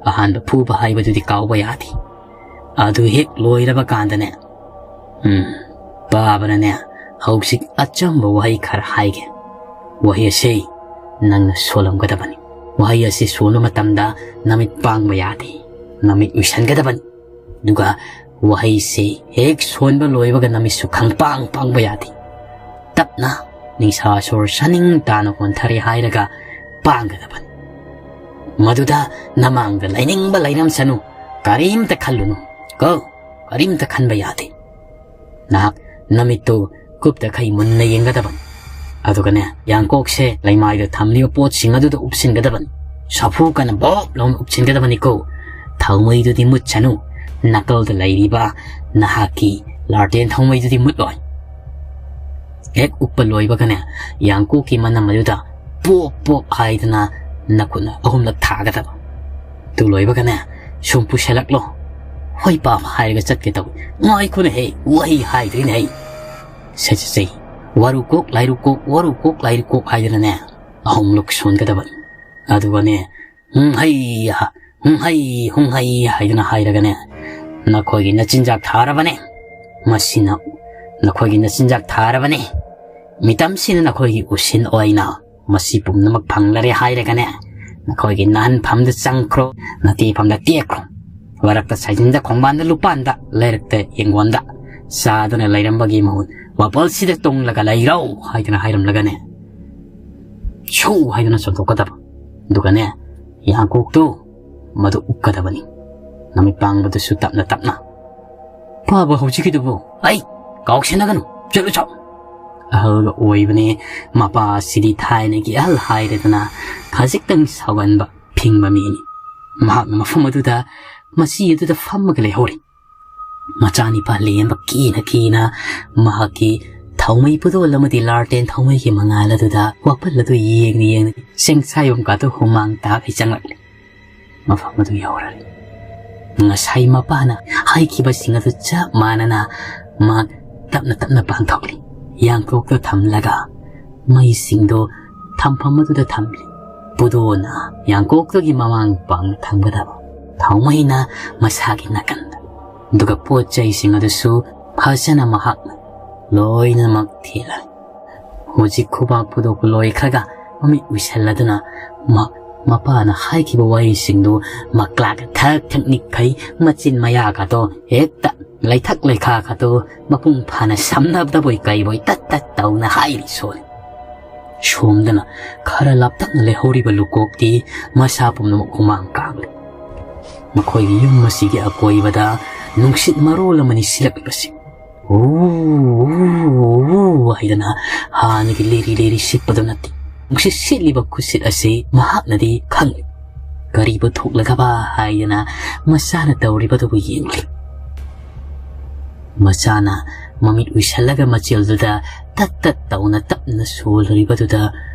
ꯑꯍꯥꯟꯕ ꯐꯨꯕ ꯍꯥꯏꯕꯗꯨꯗꯤ ꯀꯥꯎꯕ ꯌꯥꯗꯦ꯫ ꯑꯗꯨ ꯍꯦꯛ ꯂꯣꯏꯔꯕ ꯀꯥꯟꯗꯅꯦ, ꯎꯝ, ꯄꯥꯕꯅꯅꯦ, ꯍꯧꯖꯤꯛ ꯑꯆꯝꯕ ꯋꯥꯍꯩ ꯈꯔ ꯍꯥꯏꯒꯦ꯫ ꯋꯥꯍꯩ ꯑꯁꯤ ꯅꯪꯅ ꯁꯣꯜꯂꯝꯒꯗꯕꯅꯤ꯫ ꯋꯥꯍꯩ ꯑꯁꯤ ꯁꯣꯟꯕ ꯃꯇꯝꯗ ꯅꯃꯤꯠ ꯄꯥꯡꯕ ꯌꯥꯗꯦ, ꯅꯃꯤꯠ ꯎꯏꯁꯟꯒꯗꯕꯅꯤ꯫ ꯑꯗꯨꯒ ꯋꯥꯍꯩꯁꯤ ꯍꯦꯛ ꯁꯣꯟꯕ ꯂꯣꯏꯕꯒ ꯅꯃꯤꯠꯁꯨ ꯈꯪꯄꯥꯡ ꯄꯥꯡꯕ ꯌꯥꯗꯦ꯫ ꯇꯞꯅ ꯅꯤꯡꯁꯥ ꯁꯣꯔ ꯁꯥꯅꯤꯡ ꯇꯥꯅ ꯍꯣꯟꯊꯔꯦ ꯍꯥꯏꯔꯒ ꯄꯥꯡꯒꯗꯕꯅꯤ꯫ ꯃꯗꯨꯗ ꯅꯃꯥꯡꯗ ꯂꯩꯅꯤꯡꯕ ꯂꯩꯔꯝꯁꯅꯨ, ꯀꯔꯤꯝꯇ ꯈꯜꯂꯨꯅꯨ ꯀꯣ, ꯀꯔꯤꯝꯇ ꯈꯟꯕ ꯌꯥꯗꯦ꯫ ꯅꯍꯥꯛ ꯅꯃꯤꯠꯇꯨ ꯀꯨꯞꯇꯈꯩ ꯃꯨꯟꯅ ꯌꯦꯡꯒꯗꯕꯅꯤ꯫ ꯑꯗꯨꯒꯅꯦ, ꯌꯥꯡꯀꯣꯛꯁꯦ ꯂꯩꯃꯥꯏꯗ ꯊꯝꯂꯤꯕ ꯄꯣꯠꯁꯤꯡ ꯑꯗꯨꯗ ꯎꯞꯁꯤꯟꯒꯗꯕꯅꯤ꯫ ꯁꯥꯐꯨ ꯀꯟꯅ ꯕꯣꯞ ꯂꯥꯎꯅ ꯎꯞꯁꯤꯟꯒꯗꯕꯅꯤꯀꯣ꯫ ꯊꯥꯎꯃꯩꯗꯨꯗꯤ ꯃꯨꯠꯁꯅꯨ꯫ ꯅꯥꯀꯜꯗ ꯂꯩꯔꯤꯕ ꯅꯍꯥꯛꯀꯤ ꯂꯥꯔꯇꯦꯟ ꯊꯥꯎꯃꯩꯗꯨꯗꯤ ꯃꯨꯠꯂꯣꯏ꯫ ꯍꯦꯛ ꯎꯞꯄ ꯂꯣꯏꯕꯒꯅꯦ, ꯌꯥꯡꯀꯣꯛꯀꯤ ꯃꯅꯝ ꯑꯗꯨꯗ ꯄꯣꯞ ꯄꯣꯞ ꯍꯥꯏꯗꯅ ꯅꯈꯨꯠꯅ ꯑꯍꯨꯝꯂꯛ ꯊꯥꯒꯗꯕ꯫ ꯑꯗꯨ ꯂꯣꯏꯕꯒꯅꯦ, ꯁꯨꯝ ꯄꯨꯁꯜꯂꯛꯂꯣ꯫ ꯍꯣꯏ ꯄꯥꯕ ꯍꯥꯏꯔꯒ ꯆꯠꯀꯦ ꯇꯧꯏ꯫ ꯉꯥꯏꯈꯣꯅꯦꯍꯦ, ꯋꯥꯍꯩ ꯍꯥꯏꯗ꯭ꯔꯤꯅꯦꯍꯦ꯫ ꯁꯦ, ꯁꯦ, ꯁꯦ꯫ ꯋꯥꯔꯨ ꯀꯣꯛ, ꯂꯥꯏꯔꯨ ꯀꯣꯛ, ꯋꯥꯔꯨ ꯀꯣꯛ, ꯂꯥꯏꯔꯨ ꯀꯣꯛ ꯍꯥꯏꯗꯅꯅꯦ, ꯑꯍꯨꯝꯂꯛ ꯁꯣꯟꯒꯗꯕꯅꯤ꯫ ꯑꯗꯨꯒꯅꯦ, "ꯍꯨꯝ ꯍꯩ ꯍꯥ, ꯍꯨꯝ ꯍꯩ, ꯍꯨꯝ ꯍꯩ" ꯍꯥꯏꯗꯅ ꯍꯥꯏꯔꯒꯅꯦ, ꯅꯈꯣꯏꯒꯤ ꯅꯆꯤꯟꯖꯥꯛ ꯊꯥꯔꯕꯅꯦ꯫ ꯃꯁꯤꯅ ꯅꯈꯣꯏꯒꯤ ꯅꯆꯤꯟꯖꯥꯛ ꯊꯥꯔꯕꯅꯦ꯫ ꯃꯤꯇꯝꯁꯤꯅ ꯅꯈꯣꯏꯒꯤ ꯎꯁꯤꯟ ꯑꯣꯏꯅ ꯃꯁꯤ ꯄꯨꯝꯅꯃꯛ ꯐꯪꯂꯔꯦ ꯍꯥꯏꯔꯒꯅꯦ, ꯅꯈꯣꯏꯒꯤ ꯅꯥꯍꯟꯐꯝꯗ ꯆꯪꯈ꯭ꯔꯣ, ꯅꯇꯦꯐꯝꯗ ꯇꯦꯛꯈ꯭ꯔꯣ꯫ ꯋꯥꯔꯛꯇ ꯁꯥꯏꯖꯤꯟꯗ ꯈꯣꯡꯕꯥꯟꯗ ꯂꯨꯄꯥꯟꯗ ꯂꯩꯔꯛꯇ ꯌꯦꯡꯒꯣꯟꯗ ꯆꯥꯗꯨꯅ ꯂꯩꯔꯝꯕꯒꯤ ꯃꯍꯨꯠ ꯋꯥꯄꯜꯁꯤꯗ ꯇꯣꯡꯂꯒ ꯂꯩꯔꯣ ꯍꯥꯏꯗꯅ ꯍꯥꯏꯔꯝꯂꯒꯅꯦ, ꯁꯧ ꯍꯥꯏꯗꯅ ꯆꯣꯡꯊꯣꯛꯀꯗꯕ꯫ ꯑꯗꯨꯒꯅꯦ, ꯌꯥꯡꯀꯣꯛꯇꯨ ꯃꯗꯨ ꯎꯞꯀꯗꯕꯅꯤ꯫ ꯅꯃꯤꯠ ꯄꯥꯡꯕꯗꯨꯁꯨ ꯇꯞꯅ ꯇꯞꯅ꯫ "ꯄꯥꯕ ꯍꯧꯖꯤꯛꯀꯤꯗꯨꯕꯨ?" "ꯑꯩ ꯀꯥꯎꯁꯤꯟꯅꯒꯅꯨ, ꯆꯠꯂꯨ ꯆꯥꯎ"꯫ ꯑꯍꯜꯒ ꯑꯣꯏꯕꯅꯦ꯫ ꯃꯄꯥ ꯑꯁꯤꯗꯤ ꯊꯥꯏꯅꯒꯤ ꯑꯍꯜ ꯍꯥꯏꯔꯦꯗꯅ, ꯈꯖꯤꯛꯇꯪ ꯁꯥꯎꯒꯟꯕ, ꯐꯤꯡꯕ ꯃꯤꯅꯤ꯫ ꯃꯍꯥꯛꯅ ꯃꯐꯝ ꯑꯗꯨꯗ, ꯃꯆꯤ ꯑꯗꯨꯗ ꯐꯝꯃꯒ ꯂꯩꯍꯧꯔꯤ꯫ ꯃꯆꯥꯅꯤꯄꯥ ꯂꯦꯝꯕ ꯀꯤꯅ ꯀꯤꯅ ꯃꯍꯥꯛꯀꯤ ꯊꯥꯎꯃꯩ ꯄꯨꯗꯣꯜ ꯑꯃꯗꯤ ꯂꯥꯔꯇꯦꯟ ꯊꯥꯎꯃꯩꯒꯤ ꯃꯉꯥꯜ ꯑꯗꯨꯗ ꯋꯥꯄꯜ ꯑꯗꯨ ꯌꯦꯡꯅ ꯌꯦꯡꯅ ꯆꯦꯡꯁꯥꯏꯕꯝꯒꯗꯨ ꯍꯨꯃꯥꯡ ꯇꯥꯈꯩ ꯆꯪꯂꯛꯂꯤ꯫ ꯃꯐꯝ ꯑꯗꯨ ꯌꯧꯔꯔꯤ꯫ ꯉꯁꯥꯏ ꯃꯄꯥꯅ ꯍꯥꯏꯈꯤꯕꯁꯤꯡ ꯑꯗꯨ ꯆꯞ ꯃꯥꯟꯅꯅ ꯃꯍꯥꯛ ꯇꯞꯅ ꯇꯞꯅ ꯄꯥꯡꯊꯣꯛꯂꯤ꯫ ꯌꯥꯡꯀꯣꯛꯇ ꯊꯝꯂꯒ ꯃꯩꯁꯤꯡꯗꯨ ꯊꯝꯐꯝ ꯑꯗꯨꯗ ꯊꯝꯂꯤ꯫ ꯄꯨꯗꯣꯅ ꯌꯥꯡꯀꯣꯛꯇꯒꯤ ꯃꯃꯥꯡ ꯄꯥꯡꯅ ꯊꯝꯒꯗꯕ, ꯊꯥꯎꯃꯩꯅ ꯃꯁꯥꯒꯤ ꯅꯥꯀꯟꯗ꯫ ꯑꯗꯨꯒ ꯄꯣꯠ ꯆꯩꯁꯤꯡ ꯑꯗꯨꯁꯨ ꯐꯖꯅ ꯃꯍꯥꯛꯅ ꯂꯣꯏꯅꯃꯛ ꯊꯤꯜꯂꯦ꯫ ꯍꯧꯖꯤꯛ ꯈꯨꯕꯥꯛ ꯄꯨꯗꯣꯛꯄ ꯂꯣꯏꯈ꯭ꯔꯒ ꯃꯃꯤꯠ ꯎꯏꯁꯜꯂꯗꯨꯅ ꯃ-, ꯃꯄꯥꯅ ꯍꯥꯏꯈꯤꯕ ꯋꯥꯍꯩꯁꯤꯡꯗꯨ ꯃꯀ꯭ꯂꯥꯛ ꯊꯛ ꯊꯛ ꯅꯤꯛꯈꯩ, ꯃꯆꯤꯟ ꯃꯌꯥꯒꯗꯣ ꯍꯦꯛꯇ ꯂꯩꯊꯛ ꯂꯩꯈꯥꯒꯗꯣ ꯃꯄꯨꯡ ꯐꯥꯅ ꯁꯝꯅꯕꯗꯕꯣꯏ ꯀꯩꯕꯣꯏ ꯇꯠ ꯇꯠ ꯇꯧꯅ ꯍꯥꯏꯔꯤ ꯁꯣꯜꯂꯤ꯫ ꯁꯣꯝꯗꯅ ꯈꯔ ꯂꯥꯞꯇꯛꯅ ꯂꯩꯍꯧꯔꯤꯕ ꯂꯨꯀꯣꯛꯇꯤ ꯃꯁꯥ ꯄꯨꯝꯅꯃꯛ ꯍꯨꯃꯥꯡ ꯀꯥꯡꯂꯤ꯫ ꯃꯈꯣꯏꯒꯤ ꯌꯨꯝ ꯑꯁꯤꯒꯤ ꯑꯀꯣꯏꯕꯗ ꯅꯨꯡꯁꯤꯠ ꯃꯔꯣꯜ ꯑꯃꯅꯤ ꯁꯤꯜꯂꯛꯂꯤꯕꯁꯤ꯫ ꯎ, ꯎ, ꯎ ꯍꯥꯏꯗꯅ ꯍꯥꯟꯅꯒꯤ ꯂꯤꯔꯤ ꯂꯤꯔꯤ ꯁꯤꯠꯄꯗꯨ ꯅꯠꯇꯦ꯫ ꯅꯨꯡꯁꯤꯠ ꯁꯤꯠꯂꯤꯕ ꯈꯨꯠꯁꯤꯠ ꯑꯁꯤ ꯃꯍꯥꯛꯅꯗꯤ ꯈꯪꯂꯤ꯫ ꯀꯔꯤꯕꯨ ꯊꯣꯛꯂꯒꯕ ꯍꯥꯏꯗꯅ ꯃꯆꯥꯅ ꯇꯧꯔꯤꯕꯗꯨꯕꯨ ꯌꯦꯡꯂꯤ꯫ ꯃꯆꯥꯅ ꯃꯃꯤꯠ ꯎꯏꯁꯜꯂꯒ ꯃꯆꯤꯜꯗꯨꯗ ꯇꯠ ꯇꯠ ꯇꯧꯅ ꯇꯞꯅ ꯁꯣꯜꯂꯨꯔꯤꯕꯗꯨꯗ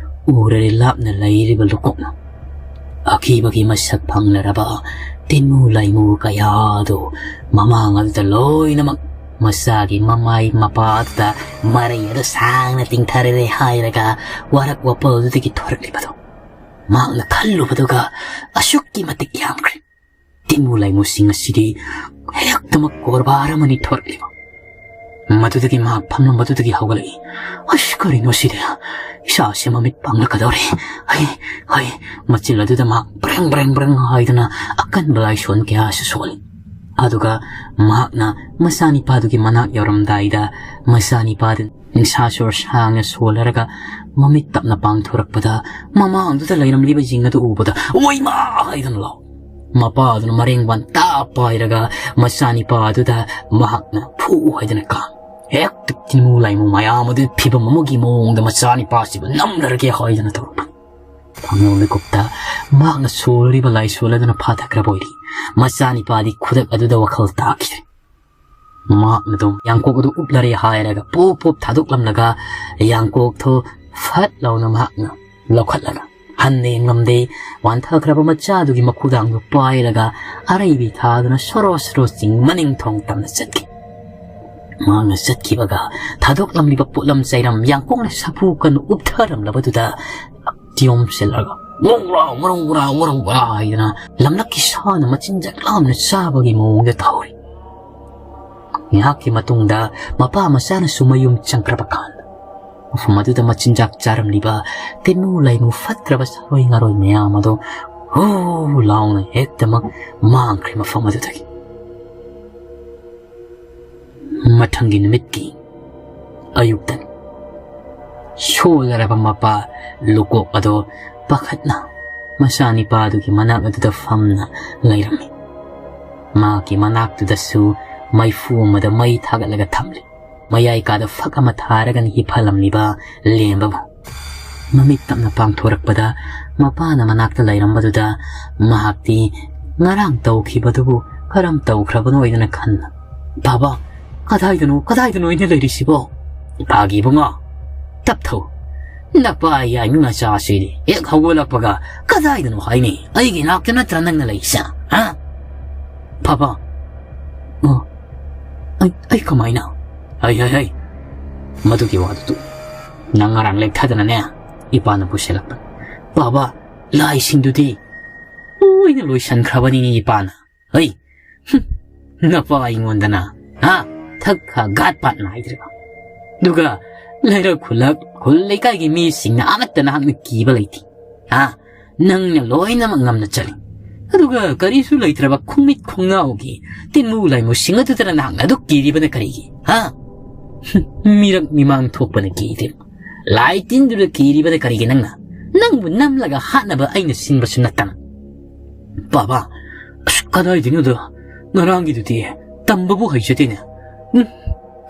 ꯎꯔꯔꯦ ꯂꯥꯞꯅ ꯂꯩꯔꯤꯕ ꯂꯨꯀꯣꯛꯅ꯫ ꯑꯀꯤꯕꯒꯤ ꯃꯁꯛ ꯐꯪꯂꯔꯕ ꯇꯤꯟꯃꯨ ꯂꯥꯏꯃꯨ ꯀꯌꯥꯗꯨ ꯃꯃꯥꯡ ꯑꯗꯨꯗ ꯂꯣꯏꯅꯃꯛ ꯃꯆꯥꯒꯤ ꯃꯃꯥꯏ ꯃꯄꯥ ꯑꯗꯨꯗ ꯃꯔꯩ ꯑꯗꯨ ꯁꯥꯡꯅ ꯇꯤꯡꯊꯔꯔꯦ ꯍꯥꯏꯔꯒ ꯋꯥꯔꯛ ꯋꯥꯄꯜꯗꯨꯗꯒꯤ ꯊꯣꯔꯛꯂꯤꯕꯗꯨ ꯃꯍꯥꯛꯅ ꯈꯜꯂꯨꯕꯗꯨꯒ ꯑꯁꯨꯛꯀꯤ ꯃꯇꯤꯛ ꯌꯥꯝꯈ꯭ꯔꯦ꯫ ꯇꯤꯟꯃꯨ ꯂꯥꯏꯃꯨꯁꯤꯡ ꯑꯁꯤꯗꯤ ꯍꯦꯛꯇꯃꯛ ꯀꯣꯔꯕꯥꯔ ꯑꯃꯅꯤ ꯊꯣꯔꯛꯂꯤꯕ꯫ ꯃꯗꯨꯗꯒꯤ ꯃꯍꯥꯛ ꯐꯝꯂꯝꯕꯗꯨꯗꯒꯤ ꯍꯧꯒꯠꯂꯛꯏ꯫ "ꯑꯁ, ꯀꯔꯤꯅꯣ ꯁꯤꯗꯤ? ꯏꯁꯥꯁꯦ ꯃꯃꯤꯠ ꯄꯥꯡꯂꯛꯀꯗꯧꯔꯦ꯫ ꯍꯩ, ꯍꯩ!" ꯃꯆꯤꯜ ꯑꯗꯨꯗ ꯃꯍꯥꯛ ꯕ꯭ꯔꯦꯡ, ꯕ꯭ꯔꯦꯡ, ꯕ꯭ꯔꯦꯡ ꯍꯥꯏꯗꯨꯅ ꯑꯀꯟꯕ ꯂꯥꯏꯁꯣꯟ ꯀꯌꯥꯁꯨ ꯁꯣꯜꯂꯤ꯫ ꯑꯗꯨꯒ ꯃꯍꯥꯛꯅ ꯃꯆꯥꯅꯤꯄꯥꯗꯨꯒꯤ ꯃꯅꯥꯛ ꯌꯧꯔꯝꯗꯥꯏꯗ ꯃꯆꯥꯅꯤꯄꯥꯗꯨ ꯅꯤꯡꯁꯥ ꯁꯣꯔ ꯁꯥꯡꯅ ꯁꯣꯜꯂꯔꯒ ꯃꯃꯤꯠ ꯇꯞꯅ ꯄꯥꯡꯊꯣꯔꯛꯄꯗ ꯃꯃꯥꯡꯗꯨꯗ ꯂꯩꯔꯝꯂꯤꯕꯁꯤꯡ ꯑꯗꯨ ꯎꯕꯗ "ꯑꯣꯏꯃꯥ!" ꯍꯥꯏꯗꯨꯅ ꯂꯥꯎ꯫ ꯃꯄꯥꯗꯨꯅ ꯃꯔꯦꯡ ꯋꯥꯟꯇꯥ ꯄꯥꯏꯔꯒ ꯃꯆꯥꯅꯤꯄꯥꯗꯨꯗ ꯃꯍꯥꯛꯅ "ꯐꯨ" ꯍꯥꯏꯗꯨꯅ ꯀꯥꯝ꯫ ꯍꯦꯛꯇ ꯇꯤꯃꯨ ꯂꯥꯏꯃꯨ ꯃꯌꯥꯝ ꯑꯗꯨ ꯐꯤꯕꯝ ꯑꯃꯒꯤ ꯃꯑꯣꯡꯗ ꯃꯆꯥꯅꯤꯄꯥꯁꯤꯕꯨ ꯅꯝꯂꯔꯒꯦ ꯍꯥꯏꯗꯨꯅ ꯇꯧꯔꯛꯄꯅꯤ꯫ ꯊꯥꯡꯒꯣꯜ ꯃꯤꯀꯨꯞꯇ ꯃꯍꯥꯛꯅ ꯁꯣꯜꯂꯤꯕ ꯂꯥꯏ ꯁꯣꯜꯂꯗꯨꯅ ꯐꯥꯊꯈ꯭ꯔꯕ ꯑꯣꯏꯔꯤ꯫ ꯃꯆꯥꯅꯤꯄꯥꯗꯤ ꯈꯨꯗꯛ ꯑꯗꯨꯗ ꯋꯥꯈꯜ ꯇꯥꯈꯤꯗ꯭ꯔꯦ꯫ ꯃꯍꯥꯛꯅ ꯑꯗꯨꯝ ꯌꯥꯡꯀꯣꯛ ꯑꯗꯨ ꯎꯞꯂꯔꯦ ꯍꯥꯏꯔꯒ ꯄꯣꯞ ꯄꯣꯞ ꯊꯥꯗꯣꯛꯂꯝꯂꯒ ꯌꯥꯡꯀꯣꯛꯇꯨ ꯐꯠ ꯂꯥꯎꯅ ꯃꯍꯥꯛꯅ ꯂꯧꯈꯠꯂꯒ ꯍꯟꯅ ꯌꯦꯡꯂꯝꯗꯦ꯫ ꯋꯥꯟꯊꯈ꯭ꯔꯕ ꯃꯆꯥꯗꯨꯒꯤ ꯃꯈꯨꯗꯥꯡꯗꯨ ꯄꯥꯏꯔꯒ ꯑꯔꯩꯕꯤ ꯊꯥꯗꯨꯅ ꯁꯣꯔꯣ ꯁꯣꯔꯣ ꯆꯤꯡ ꯃꯅꯤꯡ ꯊꯣꯡ ꯇꯝꯅ ꯆꯠꯈꯤ꯫ ꯃꯍꯥꯛꯅ ꯆꯠꯈꯤꯕꯒ ꯊꯥꯗꯣꯛꯂꯝꯂꯤꯕ ꯄꯣꯠꯂꯝ ꯆꯩꯔꯝ ꯌꯥꯡꯀꯣꯛꯅ ꯁꯥꯐꯨ ꯀꯟꯅ ꯎꯞꯊꯔꯝꯂꯕꯗꯨꯗ ꯇꯤꯌꯣꯝꯁꯤꯜꯂꯒ ꯋꯧꯔꯥ ꯋꯔꯧ ꯋꯔꯥ ꯋꯔꯧ ꯋꯔꯥ ꯍꯥꯏꯗꯅ ꯂꯝꯂꯛꯀꯤ ꯁꯥꯅ ꯃꯆꯤꯟꯖꯥꯛ ꯂꯥꯝꯅ ꯆꯥꯕꯒꯤ ꯃꯑꯣꯡꯗ ꯇꯧꯔꯤ꯫ ꯉꯥꯏꯍꯥꯛꯀꯤ ꯃꯇꯨꯡꯗ ꯃꯄꯥ ꯃꯆꯥꯅꯁꯨ ꯃꯌꯨꯝ ꯆꯪꯈ꯭ꯔꯕ ꯀꯥꯟꯗ ꯃꯐꯝ ꯑꯗꯨꯗ ꯃꯆꯤꯟꯖꯥꯛ ꯆꯥꯔꯝꯂꯤꯕ ꯇꯤꯟꯃꯨ ꯂꯥꯏꯃꯨ ꯐꯠꯇ꯭ꯔꯕ ꯁꯥꯔꯣꯏ ꯉꯥꯔꯣꯏ ꯃꯌꯥꯝ ꯑꯗꯣ ꯍꯨ ꯂꯥꯎꯅ ꯍꯦꯛꯇꯃꯛ ꯃꯥꯡꯈ꯭ꯔꯦ ꯃꯐꯝ ꯑꯗꯨꯗꯒꯤ꯫ ꯃꯊꯪꯒꯤ ꯅꯨꯃꯤꯠꯀꯤ ꯑꯌꯨꯛꯇꯅꯤ꯫ ꯁꯣꯜꯂꯔꯕ ꯃꯄꯥ ꯂꯨꯀꯣꯛ ꯑꯗꯣ ꯄꯥꯈꯠꯅ ꯃꯆꯥꯅꯤꯄꯥꯗꯨꯒꯤ ꯃꯅꯥꯛ ꯑꯗꯨꯗ ꯐꯝꯅ ꯂꯩꯔꯝꯃꯤ꯫ ꯃꯍꯥꯛꯀꯤ ꯃꯅꯥꯛꯇꯨꯗꯁꯨ ꯃꯩꯐꯨ ꯑꯃꯗ ꯃꯩ ꯊꯥꯒꯠꯂꯒ ꯊꯝꯂꯤ꯫ ꯃꯌꯥꯏ ꯀꯥꯗ ꯐꯛ ꯑꯃ ꯊꯥꯔꯒ ꯍꯤꯞꯍꯜꯂꯝꯂꯤꯕ ꯂꯦꯝꯕꯕꯨ ꯃꯃꯤꯠ ꯇꯞꯅ ꯄꯥꯡꯊꯣꯔꯛꯄꯗ ꯃꯄꯥꯅ ꯃꯅꯥꯛꯇ ꯂꯩꯔꯝꯕꯗꯨꯗ ꯃꯍꯥꯛꯇꯤ ꯉꯔꯥꯡ ꯇꯧꯈꯤꯕꯗꯨꯕꯨ ꯀꯔꯝ ꯇꯧꯈ꯭ꯔꯕꯅꯣ ꯍꯥꯏꯗꯅ ꯈꯟꯅ, "ꯕꯥꯕꯥ, ꯀꯗꯥꯏꯗꯅꯣ, ꯀꯗꯥꯏꯗꯅꯣ ꯑꯩꯅ ꯂꯩꯔꯤꯁꯤꯕꯣ?" "ꯏꯄꯥꯒꯤ ꯏꯕꯨꯡꯉꯣ, ꯇꯞꯊꯧ꯫ ꯅꯄꯥ ꯌꯥꯏꯃ ꯃꯆꯥꯁꯤꯗꯤ ꯍꯦꯛ ꯍꯧꯒꯠꯂꯛꯄꯒ ꯀꯗꯥꯏꯗꯅꯣ ꯍꯥꯏꯅꯤ? ꯑꯩꯒꯤ ꯅꯥꯛꯇ ꯅꯠꯇ꯭ꯔꯥ ꯅꯪꯅ ꯂꯩꯁꯦ, ꯍꯥ?" "ꯕꯥꯕꯥ, ꯑ, ꯑꯩ, ꯑꯩ ꯀꯃꯥꯏꯅ?" "ꯍꯩ, ꯍꯩ, ꯍꯩ, ꯃꯗꯨꯒꯤ ꯋꯥꯗꯨ ꯇꯣꯛꯎ꯫ ꯅꯪ ꯉꯔꯥꯡ ꯂꯦꯛꯊꯗꯅꯅꯦ, ꯏꯄꯥꯅ ꯄꯨꯁꯤꯜꯂꯛꯄ꯫ ꯕꯥꯕꯥ, ꯂꯥꯏꯁꯤꯡꯗꯨꯗꯤ ꯂꯣꯏꯅ ꯂꯣꯏꯁꯤꯟꯈ꯭ꯔꯕꯅꯤꯅꯦ ꯏꯄꯥꯅ꯫ ꯍꯩ, ꯍꯨꯝ, ꯅꯄꯥ ꯑꯩꯉꯣꯟꯗꯅ, ꯍꯥ, ꯊꯛ ꯈꯥ ꯒꯥꯠ ꯄꯥꯠ ꯅꯥꯏꯗ꯭ꯔꯤꯕ꯫ ꯑꯗꯨꯒ ꯂꯩꯔꯛ ꯈꯨꯜꯂꯛ, ꯈꯨꯜ ꯂꯩꯀꯥꯏꯒꯤ ꯃꯤꯁꯤꯡꯅ ꯑꯃꯠꯇ ꯅꯍꯥꯛꯅ ꯀꯤꯕ ꯂꯩꯇꯦ꯫ ꯍꯥ, ꯅꯪꯅ ꯂꯣꯏꯅꯃꯛ ꯉꯝꯅ ꯆꯠꯂꯤ꯫ ꯑꯗꯨꯒ ꯀꯔꯤꯁꯨ ꯂꯩꯇ꯭ꯔꯕ ꯈꯣꯡꯃꯤꯠ ꯈꯣꯡꯅꯥꯎꯒꯤ ꯇꯤꯟꯃꯨ ꯂꯥꯏꯃꯨꯁꯤꯡ ꯑꯗꯨꯗꯅ ꯅꯍꯥꯛꯅ ꯑꯗꯨꯛ ꯀꯤꯔꯤꯕꯅ ꯀꯔꯤꯒꯤ? ꯍꯥ? ꯍꯨꯝ, ꯃꯤꯔꯛ ꯃꯤꯃꯥꯡ ꯊꯣꯛꯄꯅ ꯀꯤꯗꯦ꯫ ꯂꯥꯏ ꯇꯤꯟꯗꯨꯗ ꯀꯤꯔꯤꯕꯅ ꯀꯔꯤꯒꯤ ꯅꯪꯅ? ꯅꯪꯕꯨ ꯅꯝꯂꯒ ꯍꯥꯠꯅꯕ ꯑꯩꯅ ꯁꯤꯟꯕꯁꯨ ꯅꯠꯇꯅ꯫ ꯕꯥꯕꯥ, ꯑꯁ, ꯀꯗꯥꯏꯗꯩꯅꯣꯗ? ꯉꯔꯥꯡꯒꯤꯗꯨꯗꯤ ꯇꯝꯕꯕꯨ ꯍꯩꯖꯗꯦꯅꯦ꯫ ꯎꯝ,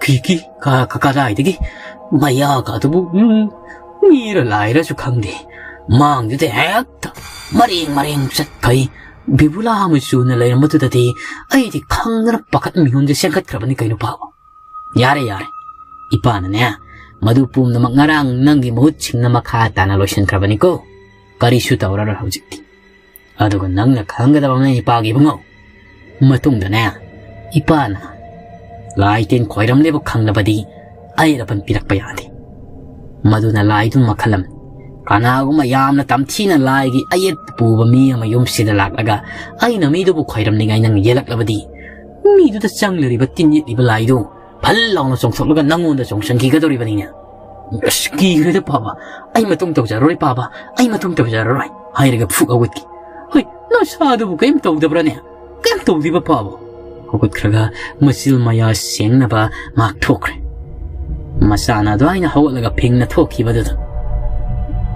ꯀꯤꯀꯤ, ꯀ-, ꯀ-, ꯀꯗꯥꯏꯗꯒꯤ? ꯃꯌꯥꯒ ꯑꯗꯨꯕꯨ, ꯎꯝ, ꯃꯤꯔ ꯂꯥꯏꯔꯁꯨ ꯈꯪꯗꯦ꯫ ꯃꯥꯡꯗꯨꯗ ꯍꯦꯛꯇ ꯃꯔꯦꯡ ꯃꯔꯦꯡ ꯆꯠꯈꯩ꯫ ꯕꯤꯕꯨꯂꯥ ꯃꯆꯨꯅ ꯂꯩꯔꯝꯕꯗꯨꯗꯗꯤ ꯑꯩꯗꯤ ꯈꯪꯗꯅ ꯄꯥꯈꯠ ꯃꯤꯍꯨꯟꯁꯦ ꯆꯦꯟꯈꯠꯈ꯭ꯔꯕꯅꯤ ꯀꯩꯅꯣ ꯄꯥꯕ꯫ ꯌꯥꯔꯦ, ꯌꯥꯔꯦ꯫ ꯏꯄꯥꯅꯅꯦ, ꯃꯗꯨ ꯄꯨꯝꯅꯃꯛ ꯉꯔꯥꯡ ꯅꯪꯒꯤ ꯃꯍꯨꯠ ꯁꯤꯡꯅ ꯃꯈꯥ ꯇꯥꯅ ꯂꯣꯏꯁꯤꯟꯈ꯭ꯔꯕꯅꯤꯀꯣ꯫ ꯀꯔꯤꯁꯨ ꯇꯧꯔꯔꯣꯏ ꯍꯧꯖꯤꯛꯇꯤ꯫ ꯑꯗꯨꯒ ꯅꯪꯅ ꯈꯪꯒꯗꯕ ꯑꯃꯅ, ꯏꯄꯥꯒꯤ ꯏꯕꯨꯡꯉꯣ, ꯃꯇꯨꯡꯗꯅꯦ, ꯏꯄꯥꯅ ꯂꯥꯏ ꯇꯤꯟ ꯈꯣꯏꯔꯝꯂꯦꯕꯨ ꯈꯪꯂꯕꯗꯤ ꯑꯌꯦꯠ ꯑꯄꯟ ꯄꯤꯔꯛꯄ ꯌꯥꯗꯦ꯫ ꯃꯗꯨꯅ ꯂꯥꯏꯗꯨ ꯃꯈꯜ ꯑꯃꯅꯤ꯫ ꯀꯅꯥꯒꯨꯝꯕ ꯌꯥꯝꯅ ꯇꯝꯊꯤꯅ ꯂꯥꯏꯒꯤ ꯑꯌꯦꯠꯄ ꯄꯨꯕ ꯃꯤ ꯑꯃ ꯌꯨꯝꯁꯤꯗ ꯂꯥꯛꯂꯒ ꯑꯩꯅ ꯃꯤꯗꯨꯕꯨ ꯈꯣꯏꯔꯝꯅꯤꯡꯉꯥꯏ ꯅꯪ ꯌꯦꯜꯂꯛꯂꯕꯗꯤ, ꯃꯤꯗꯨꯗ ꯆꯪꯂꯤꯕ ꯇꯤꯟ ꯌꯦꯠꯂꯤꯕ ꯂꯥꯏꯗꯨ ꯐꯜ ꯂꯥꯎꯅ ꯆꯣꯡꯊꯣꯛꯂꯒ ꯅꯪꯉꯣꯟꯗ ꯆꯣꯡꯁꯤꯟꯈꯤꯒꯗꯧꯔꯤꯕꯅꯤꯅꯦ꯫ ꯑꯁ, ꯀꯤꯈ꯭ꯔꯦꯗ ꯄꯥꯕ, ꯑꯩ ꯃꯇꯨꯡ ꯇꯧꯖꯔꯔꯣꯏ ꯄꯥꯕ, ꯑꯩ ꯃꯇꯨꯡ ꯇꯧꯖꯔꯔꯣꯏ ꯍꯥꯏꯔꯒ ꯐꯨꯛ ꯍꯧꯒꯠꯈꯤ꯫ ꯍꯣꯏ, ꯅꯁꯥꯗꯨꯕꯨ ꯀꯔꯤꯝ ꯇꯧꯗꯕ꯭ꯔꯥꯅꯦ? ꯀꯔꯤꯝ ꯇꯧꯗꯦꯕ ꯄꯥꯕ꯫ ꯍꯧꯒꯠꯈ꯭ꯔꯒ ꯃꯆꯤꯜ ꯃꯌꯥ ꯁꯦꯡꯅꯕ ꯃꯍꯥꯛ ꯊꯣꯛꯈ꯭ꯔꯦ꯫ ꯃꯆꯥꯅ ꯑꯗꯨꯃꯥꯏꯅ ꯍꯧꯒꯠꯂꯒ ꯐꯤꯡꯅ ꯊꯣꯛꯈꯤꯕꯗꯨꯗ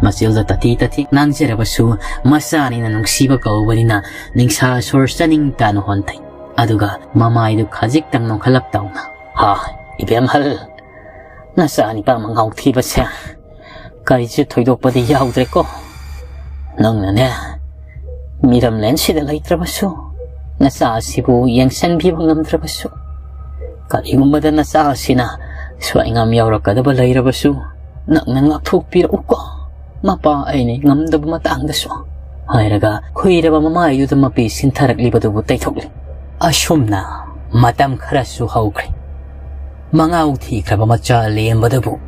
ꯃꯆꯤꯜꯗ ꯇꯊꯤ ꯇꯊꯤ ꯉꯥꯡꯖꯔꯕꯁꯨ, ꯃꯆꯥꯅꯤꯅ ꯅꯨꯡꯁꯤꯕ ꯀꯧꯕꯅꯤꯅ ꯅꯤꯡꯁꯥ ꯁꯣꯔ ꯆꯥꯅꯤꯡ ꯇꯥꯅ ꯍꯣꯟꯊꯩ꯫ ꯑꯗꯨꯒ ꯃꯃꯥꯏꯗꯨ ꯈꯖꯤꯛꯇꯪ ꯅꯣꯡꯈꯠꯂꯞ ꯇꯧꯅ, "ꯍꯥ, ꯏꯕꯦꯝꯍꯜ, ꯅꯆꯥ ꯅꯤꯄꯥ ꯃꯉꯥꯎ ꯊꯤꯕꯁꯦ ꯀꯔꯤꯁꯨ ꯊꯣꯏꯗꯣꯛꯄꯗꯤ ꯌꯥꯎꯗ꯭ꯔꯦꯀꯣ꯫ ꯅꯪꯅꯅꯦ, ꯃꯤꯔꯝꯂꯦꯟꯁꯤꯗ ꯂꯩꯇ꯭ꯔꯕꯁꯨ, ꯅꯆꯥ ꯑꯁꯤꯕꯨ ꯌꯦꯡꯁꯤꯟꯕꯤꯕ ꯉꯝꯗ꯭ꯔꯕꯁꯨ, ꯀꯔꯤꯒꯨꯝꯕꯗ ꯅꯆꯥ ꯑꯁꯤꯅ ꯁ꯭ꯋꯥꯏ ꯉꯥꯝ ꯌꯥꯎꯔꯛꯀꯗꯕ ꯂꯩꯔꯕꯁꯨ, ꯅꯪꯅ ꯉꯥꯛꯊꯣꯛꯄꯤꯔꯛꯎꯀꯣ, ꯃꯄꯥ ꯑꯩꯅ ꯉꯝꯗꯕ ꯃꯇꯥꯡꯗꯁꯨ" ꯍꯥꯏꯔꯒ ꯈꯨꯏꯔꯕ ꯃꯃꯥꯏꯗꯨꯗ ꯃꯄꯤ ꯁꯤꯟꯊꯔꯛꯂꯤꯕꯗꯨꯕꯨ ꯇꯩꯊꯣꯛꯂꯤ꯫ ꯑꯁꯨꯝꯅ ꯃꯇꯝ ꯈꯔꯁꯨ ꯍꯧꯈ꯭ꯔꯦ꯫ ꯃꯉꯥꯎ ꯊꯤꯈ꯭ꯔꯕ ꯃꯆꯥ ꯂꯦꯝꯕꯗꯨꯕꯨ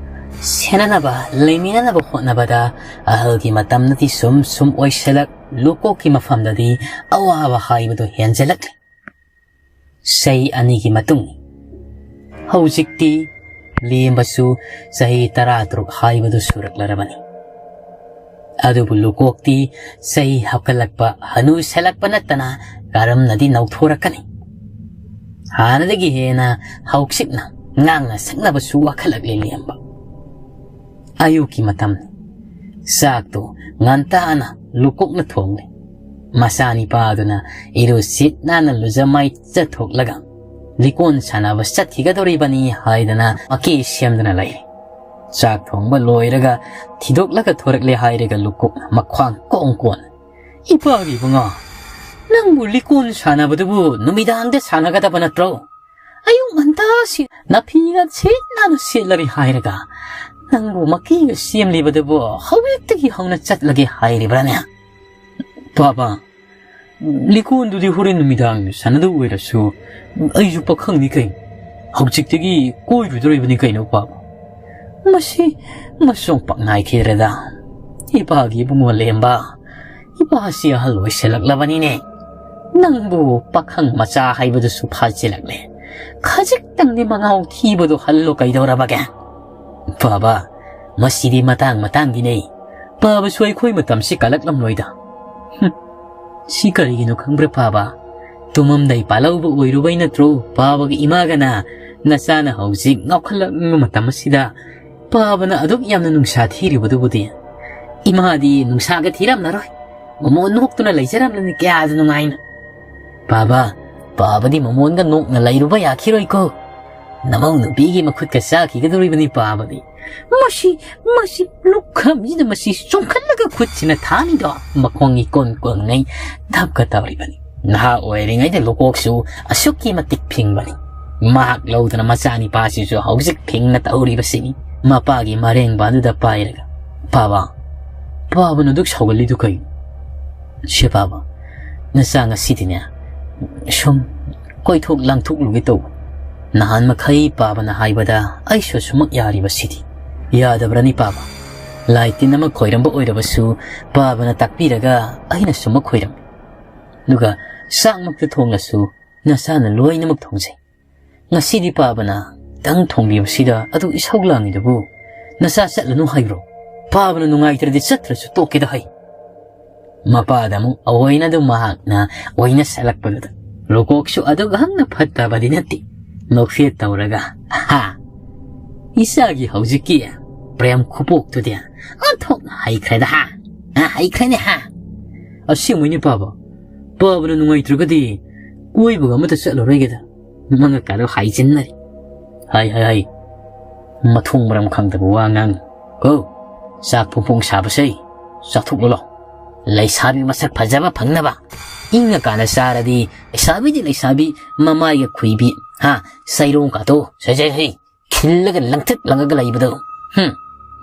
ꯁꯦꯟꯅꯅꯕ, ꯂꯩꯃꯤꯟꯅꯅꯕ ꯍꯣꯠꯅꯕꯗ ꯑꯍꯜꯒꯤ ꯃꯇꯝꯅꯗꯤ ꯁꯨꯝ ꯁꯨꯝ ꯑꯣꯏꯁꯤꯜꯂꯛ, ꯂꯨꯀꯣꯛꯀꯤ ꯃꯐꯝꯗꯗꯤ ꯑꯋꯥꯕ ꯍꯥꯏꯕꯗꯨ ꯍꯦꯟꯖꯜꯂꯛꯂꯤ꯫ ꯆꯍꯤ ꯑꯅꯤꯒꯤ ꯃꯇꯨꯡ, ꯍꯧꯖꯤꯛꯇꯤ ꯂꯦꯝꯕꯁꯨ ꯆꯍꯤ ꯇꯔꯥ ꯇꯔꯨꯛ ꯍꯥꯏꯕꯗꯨ ꯁꯨꯔꯛꯂꯔꯕꯅꯤ꯫ ꯑꯗꯨꯕꯨ ꯂꯨꯀꯣꯛꯇꯤ ꯆꯍꯤ ꯍꯥꯞꯀꯠꯂꯛꯄ, ꯍꯅꯨꯁꯜꯂꯛꯄ ꯅꯠꯇꯅ ꯀꯔꯝꯅꯗꯤ ꯅꯧꯊꯣꯔꯛꯀꯅꯤ? ꯍꯥꯟꯅꯗꯒꯤ ꯍꯦꯟꯅ ꯍꯧꯁꯤꯛꯅ ꯉꯥꯡꯅ ꯁꯛꯅꯕꯁꯨ ꯋꯥꯈꯠꯂꯛꯂꯦ ꯂꯦꯝꯕ꯫ ꯑꯌꯨꯛꯀꯤ ꯃꯇꯝꯅꯤ꯫ ꯆꯥꯛꯇꯨ ꯉꯟꯇꯥꯅ ꯂꯨꯀꯣꯛꯅ ꯊꯣꯡꯂꯦ꯫ ꯃꯆꯥꯅꯤꯄꯥꯗꯨꯅ ꯏꯔꯨ ꯁꯤꯠ ꯅꯥꯟꯅ ꯂꯨꯖ ꯃꯥꯏ ꯆꯠꯊꯣꯛꯂꯒ ꯂꯤꯀꯣꯟ ꯁꯥꯟꯅꯕ ꯆꯠꯈꯤꯒꯗꯧꯔꯤꯕꯅꯤ ꯍꯥꯏꯗꯅ ꯃꯀꯤ ꯁꯦꯝꯗꯨꯅ ꯂꯩꯔꯤ꯫ ꯆꯥꯛ ꯊꯣꯡꯕ ꯂꯣꯏꯔꯒ ꯊꯤꯗꯣꯛꯂꯒ ꯊꯣꯔꯛꯂꯦ ꯍꯥꯏꯔꯒ ꯂꯨꯀꯣꯛꯅ ꯃꯈ꯭ꯋꯥꯡ ꯀꯣꯡ ꯀꯣꯟ, "ꯏꯄꯥꯒꯤ ꯏꯕꯨꯡꯉꯣ, ꯅꯪꯕꯨ ꯂꯤꯀꯣꯟ ꯁꯥꯟꯅꯕꯗꯨꯕꯨ ꯅꯨꯃꯤꯗꯥꯡꯗ ꯁꯥꯟꯅꯒꯗꯕ ꯅꯠꯇ꯭ꯔꯣ? ꯑꯌꯨꯛ ꯉꯟꯇꯥꯁꯤ ꯅꯥꯐꯤꯒ ꯁꯤꯠ ꯅꯥꯟꯅ ꯁꯦꯠꯂꯔꯤ ꯍꯥꯏꯔꯒ ꯅꯪꯕꯨ ꯃꯀꯤꯒ ꯁꯦꯝꯂꯤꯕꯗꯨꯕꯨ ꯍꯧꯖꯤꯛꯇꯒꯤ ꯍꯧꯅ ꯆꯠꯂꯒꯦ ꯍꯥꯏꯔꯤꯕ꯭ꯔꯥꯅꯦ?" "ꯄꯥꯕ, ꯂꯤꯀꯣꯟꯗꯨꯗꯤ ꯍꯣꯔꯦꯟ ꯅꯨꯃꯤꯗꯥꯡ ꯁꯥꯟꯅꯗꯧ ꯑꯣꯏꯔꯁꯨ ꯑꯩꯁꯨ ꯄꯥꯈꯪꯅꯤ ꯀꯩꯅꯣ꯫ ꯍꯧꯖꯤꯛꯇꯒꯤ ꯀꯣꯏꯔꯨꯗꯣꯔꯤꯕꯅꯤ ꯀꯩꯅꯣ ꯄꯥꯕ꯫ ꯃꯁꯤ ꯃꯁꯣꯡ ꯄꯛ ꯅꯥꯏꯈꯤꯗ꯭ꯔꯦꯗ꯫ ꯏꯄꯥꯒꯤ ꯏꯕꯨꯡꯉꯣ ꯂꯦꯝꯕ, ꯏꯄꯥꯁꯤ ꯑꯍꯜ ꯑꯣꯏꯁꯤꯜꯂꯛꯂꯕꯅꯤꯅꯦ꯫ ꯅꯪꯕꯨ ꯄꯥꯈꯪ ꯃꯆꯥ ꯍꯥꯏꯕꯗꯨꯁꯨ ꯐꯥꯖꯤꯜꯂꯛꯂꯦ꯫ ꯈꯖꯤꯛꯇꯪꯗꯤ ꯃꯉꯥꯎ ꯊꯤꯕꯗꯣ ꯍꯜꯂꯣ ꯀꯩꯗꯧꯔꯕꯒꯦ?" "ꯄꯥꯕ, ꯃꯁꯤꯗꯤ ꯃꯇꯥꯡ ꯃꯇꯥꯡꯒꯤꯅꯦ꯫ ꯄꯥꯕꯁꯨ ꯑꯩꯈꯣꯏ ꯃꯇꯝꯁꯤ ꯀꯜꯂꯛꯂꯝꯂꯣꯏꯗ꯫" "ꯍꯨꯝ, ꯁꯤ ꯀꯔꯤꯒꯤꯅꯣ ꯈꯪꯕ꯭ꯔꯥ ꯄꯥꯕ? ꯇꯨꯝꯃꯝꯗꯥꯏ ꯄꯥꯜꯍꯧꯕ ꯑꯣꯏꯔꯨꯕꯩ ꯅꯠꯇ꯭ꯔꯣ ꯄꯥꯕꯒꯤ ꯏꯃꯥꯒꯅ ꯅꯆꯥꯅ ꯍꯧꯖꯤꯛ ꯉꯥꯎꯈꯠꯂꯛꯂꯤꯕ ꯃꯇꯝ ꯑꯁꯤꯗ ꯄꯥꯕꯅ ꯑꯗꯨꯛ ꯌꯥꯝꯅ ꯅꯨꯡꯁꯥ ꯊꯤꯔꯤꯕꯗꯨꯕꯨꯗꯤ?" "ꯏꯃꯥꯗꯤ ꯅꯨꯡꯁꯥꯒ ꯊꯤꯔꯝꯂꯔꯣꯏ꯫ ꯃꯃꯣꯟ ꯅꯣꯛꯇꯨꯅ ꯂꯩꯖꯔꯝꯂꯅꯤ ꯀꯌꯥꯗ ꯅꯨꯡꯉꯥꯏꯅ꯫" "ꯄꯥꯕ, ꯄꯥꯕꯗꯤ ꯃꯃꯣꯟꯒ ꯅꯣꯛꯅ ꯂꯩꯔꯨꯕ ꯌꯥꯈꯤꯔꯣꯏꯀꯣ꯫ ꯅꯃꯧ ꯅꯨꯄꯤꯒꯤ ꯃꯈꯨꯠꯀ ꯆꯥꯈꯤꯒꯗꯧꯔꯤꯕꯅꯤ ꯄꯥꯕꯗꯤ꯫" "ꯃꯁꯤ, ꯃꯁꯤ ꯂꯨꯈꯝꯁꯤꯗ ꯃꯁꯤ ꯆꯣꯡꯈꯠꯂꯒ ꯈꯨꯠꯁꯤꯅ ꯊꯥꯅꯤꯗꯣ ꯃꯈꯣꯡ ꯏꯀꯣꯟ ꯀꯣꯟꯉꯩ ꯊꯞꯀ ꯇꯧꯔꯤꯕꯅꯤ꯫ ꯅꯍꯥ ꯑꯣꯏꯔꯤꯉꯩꯗ ꯂꯨꯀꯣꯛꯁꯨ ꯑꯁꯨꯛꯀꯤ ꯃꯇꯤꯛ ꯐꯤꯡꯕꯅꯤ꯫ ꯃꯍꯥꯛ ꯂꯧꯗꯅ ꯃꯆꯥꯅꯤꯄꯥꯁꯤꯁꯨ ꯍꯧꯖꯤꯛ ꯐꯤꯡꯅ ꯇꯧꯔꯤꯕꯁꯤꯅꯤ꯫" ꯃꯄꯥꯒꯤ ꯃꯔꯦꯡꯕ ꯑꯗꯨꯗ ꯄꯥꯏꯔꯒ, "ꯄꯥꯕ, ꯄꯥꯕꯅ ꯑꯗꯨꯛ ꯁꯥꯎꯒꯜꯂꯤꯗꯨ ꯀꯩꯅꯣ?" "ꯁꯦ ꯄꯥꯕ, ꯅꯆꯥ ꯉꯁꯤꯗꯤꯅꯦ ꯁꯨꯝ ꯀꯣꯏꯊꯣꯛ ꯂꯥꯡꯊꯣꯛꯂꯨꯒꯦ ꯇꯧꯕ꯫ ꯅꯍꯥꯟ ꯃꯈꯩ ꯄꯥꯕꯅ ꯍꯥꯏꯕꯗ ꯑꯩꯁꯨ ꯁꯨꯃꯛ ꯌꯥꯔꯤꯕꯁꯤꯗꯤ꯫ ꯌꯥꯗꯕ꯭ꯔꯅꯤ ꯄꯥꯕ? ꯂꯥꯏ ꯇꯤꯟ ꯑꯃ ꯈꯣꯏꯔꯝꯕ ꯑꯣꯏꯔꯕꯁꯨ ꯄꯥꯕꯅ ꯇꯥꯛꯄꯤꯔꯒ ꯑꯩꯅ ꯁꯨꯃꯛ ꯈꯣꯏꯔꯝꯃꯤ꯫ ꯑꯗꯨꯒ ꯆꯥꯛꯃꯛꯇ ꯊꯣꯡꯂꯁꯨ ꯅꯆꯥꯅ ꯂꯣꯏꯅꯃꯛ ꯊꯣꯡꯖꯩ꯫ ꯉꯁꯤꯗꯤ ꯄꯥꯕꯅ ꯈꯤꯇꯪ ꯊꯣꯡꯕꯤꯕꯁꯤꯗ ꯑꯗꯨ ꯏꯁꯧ ꯂꯥꯡꯉꯤꯗꯨꯕꯨ ꯅꯆꯥ ꯆꯠꯂꯅꯨ ꯍꯥꯏꯕ꯭ꯔꯣ? ꯄꯥꯕꯅ ꯅꯨꯡꯉꯥꯏꯇ꯭ꯔꯗꯤ ꯆꯠꯇ꯭ꯔꯁꯨ ꯇꯣꯛꯀꯦꯗ ꯍꯥꯏ꯫" ꯃꯄꯥꯗ ꯑꯃꯨꯛ ꯑꯣꯏꯅꯗꯨ ꯃꯍꯥꯛꯅ ꯑꯣꯏꯅ ꯁꯜꯂꯛꯄꯗꯨꯗ ꯂꯨꯀꯣꯛꯁꯨ ꯑꯗꯨꯛ ꯍꯛꯅ ꯐꯠꯇꯕꯗꯤ ꯅꯠꯇꯦ꯫ ꯅꯣꯛꯐꯦꯠ ꯇꯧꯔꯒ, "ꯍꯥ, ꯏꯆꯥꯒꯤ ꯍꯧꯖꯤꯛꯀꯤ ꯄ꯭ꯔꯦꯝ ꯈꯨꯄꯣꯛꯇꯨꯗꯤ ꯑꯣꯟꯊꯣꯛꯅ ꯍꯩꯈ꯭ꯔꯦꯗ ꯍꯥ? ꯑ, ꯍꯩꯈ꯭ꯔꯦꯅꯦ ꯍꯥ?" "ꯑꯁꯦꯡꯕꯩꯅꯦ ꯄꯥꯕ, ꯄꯥꯕꯅ ꯅꯨꯡꯉꯥꯏꯇ꯭ꯔꯒꯗꯤ ꯀꯣꯏꯕꯒ ꯑꯃꯠꯇ ꯆꯠꯂꯔꯣꯏꯒꯦꯗ꯫ ꯃꯉꯛꯀꯥꯗꯣ ꯍꯥꯏꯖꯤꯟꯅꯔꯤ꯫ "ꯍꯥꯏ, ꯍꯥꯏ, ꯍꯥꯏ꯫ ꯃꯊꯣꯡ ꯃꯔꯝ ꯈꯪꯗꯕ ꯋꯥ ꯉꯥꯡ꯫ ꯀꯣ, ꯆꯥꯛ ꯐꯣꯡ ꯐꯣꯡ ꯁꯥꯕꯁꯦ ꯆꯥꯊꯣꯛꯂꯨ ꯂꯥꯎ꯫ ꯂꯩꯁꯥꯕꯤ ꯃꯁꯛ ꯐꯖꯕ ꯐꯪꯅꯕ ꯏꯪꯉꯀꯥꯟꯗ ꯆꯥꯔꯗꯤ ꯂꯩꯁꯥꯕꯤꯗꯤ ꯂꯩꯁꯥꯕꯤ, ꯃꯃꯥꯏꯒ ꯈꯨꯏꯕꯤ, ꯍꯥ, ꯁꯩꯔꯣꯡ ꯀꯥꯇꯣ ꯁꯩꯖꯩ ꯍꯩ ꯈꯤꯜꯂꯒ ꯂꯪꯊꯛ ꯂꯪꯉꯒ ꯂꯩꯕꯗꯣ꯫ ꯍꯨꯝ,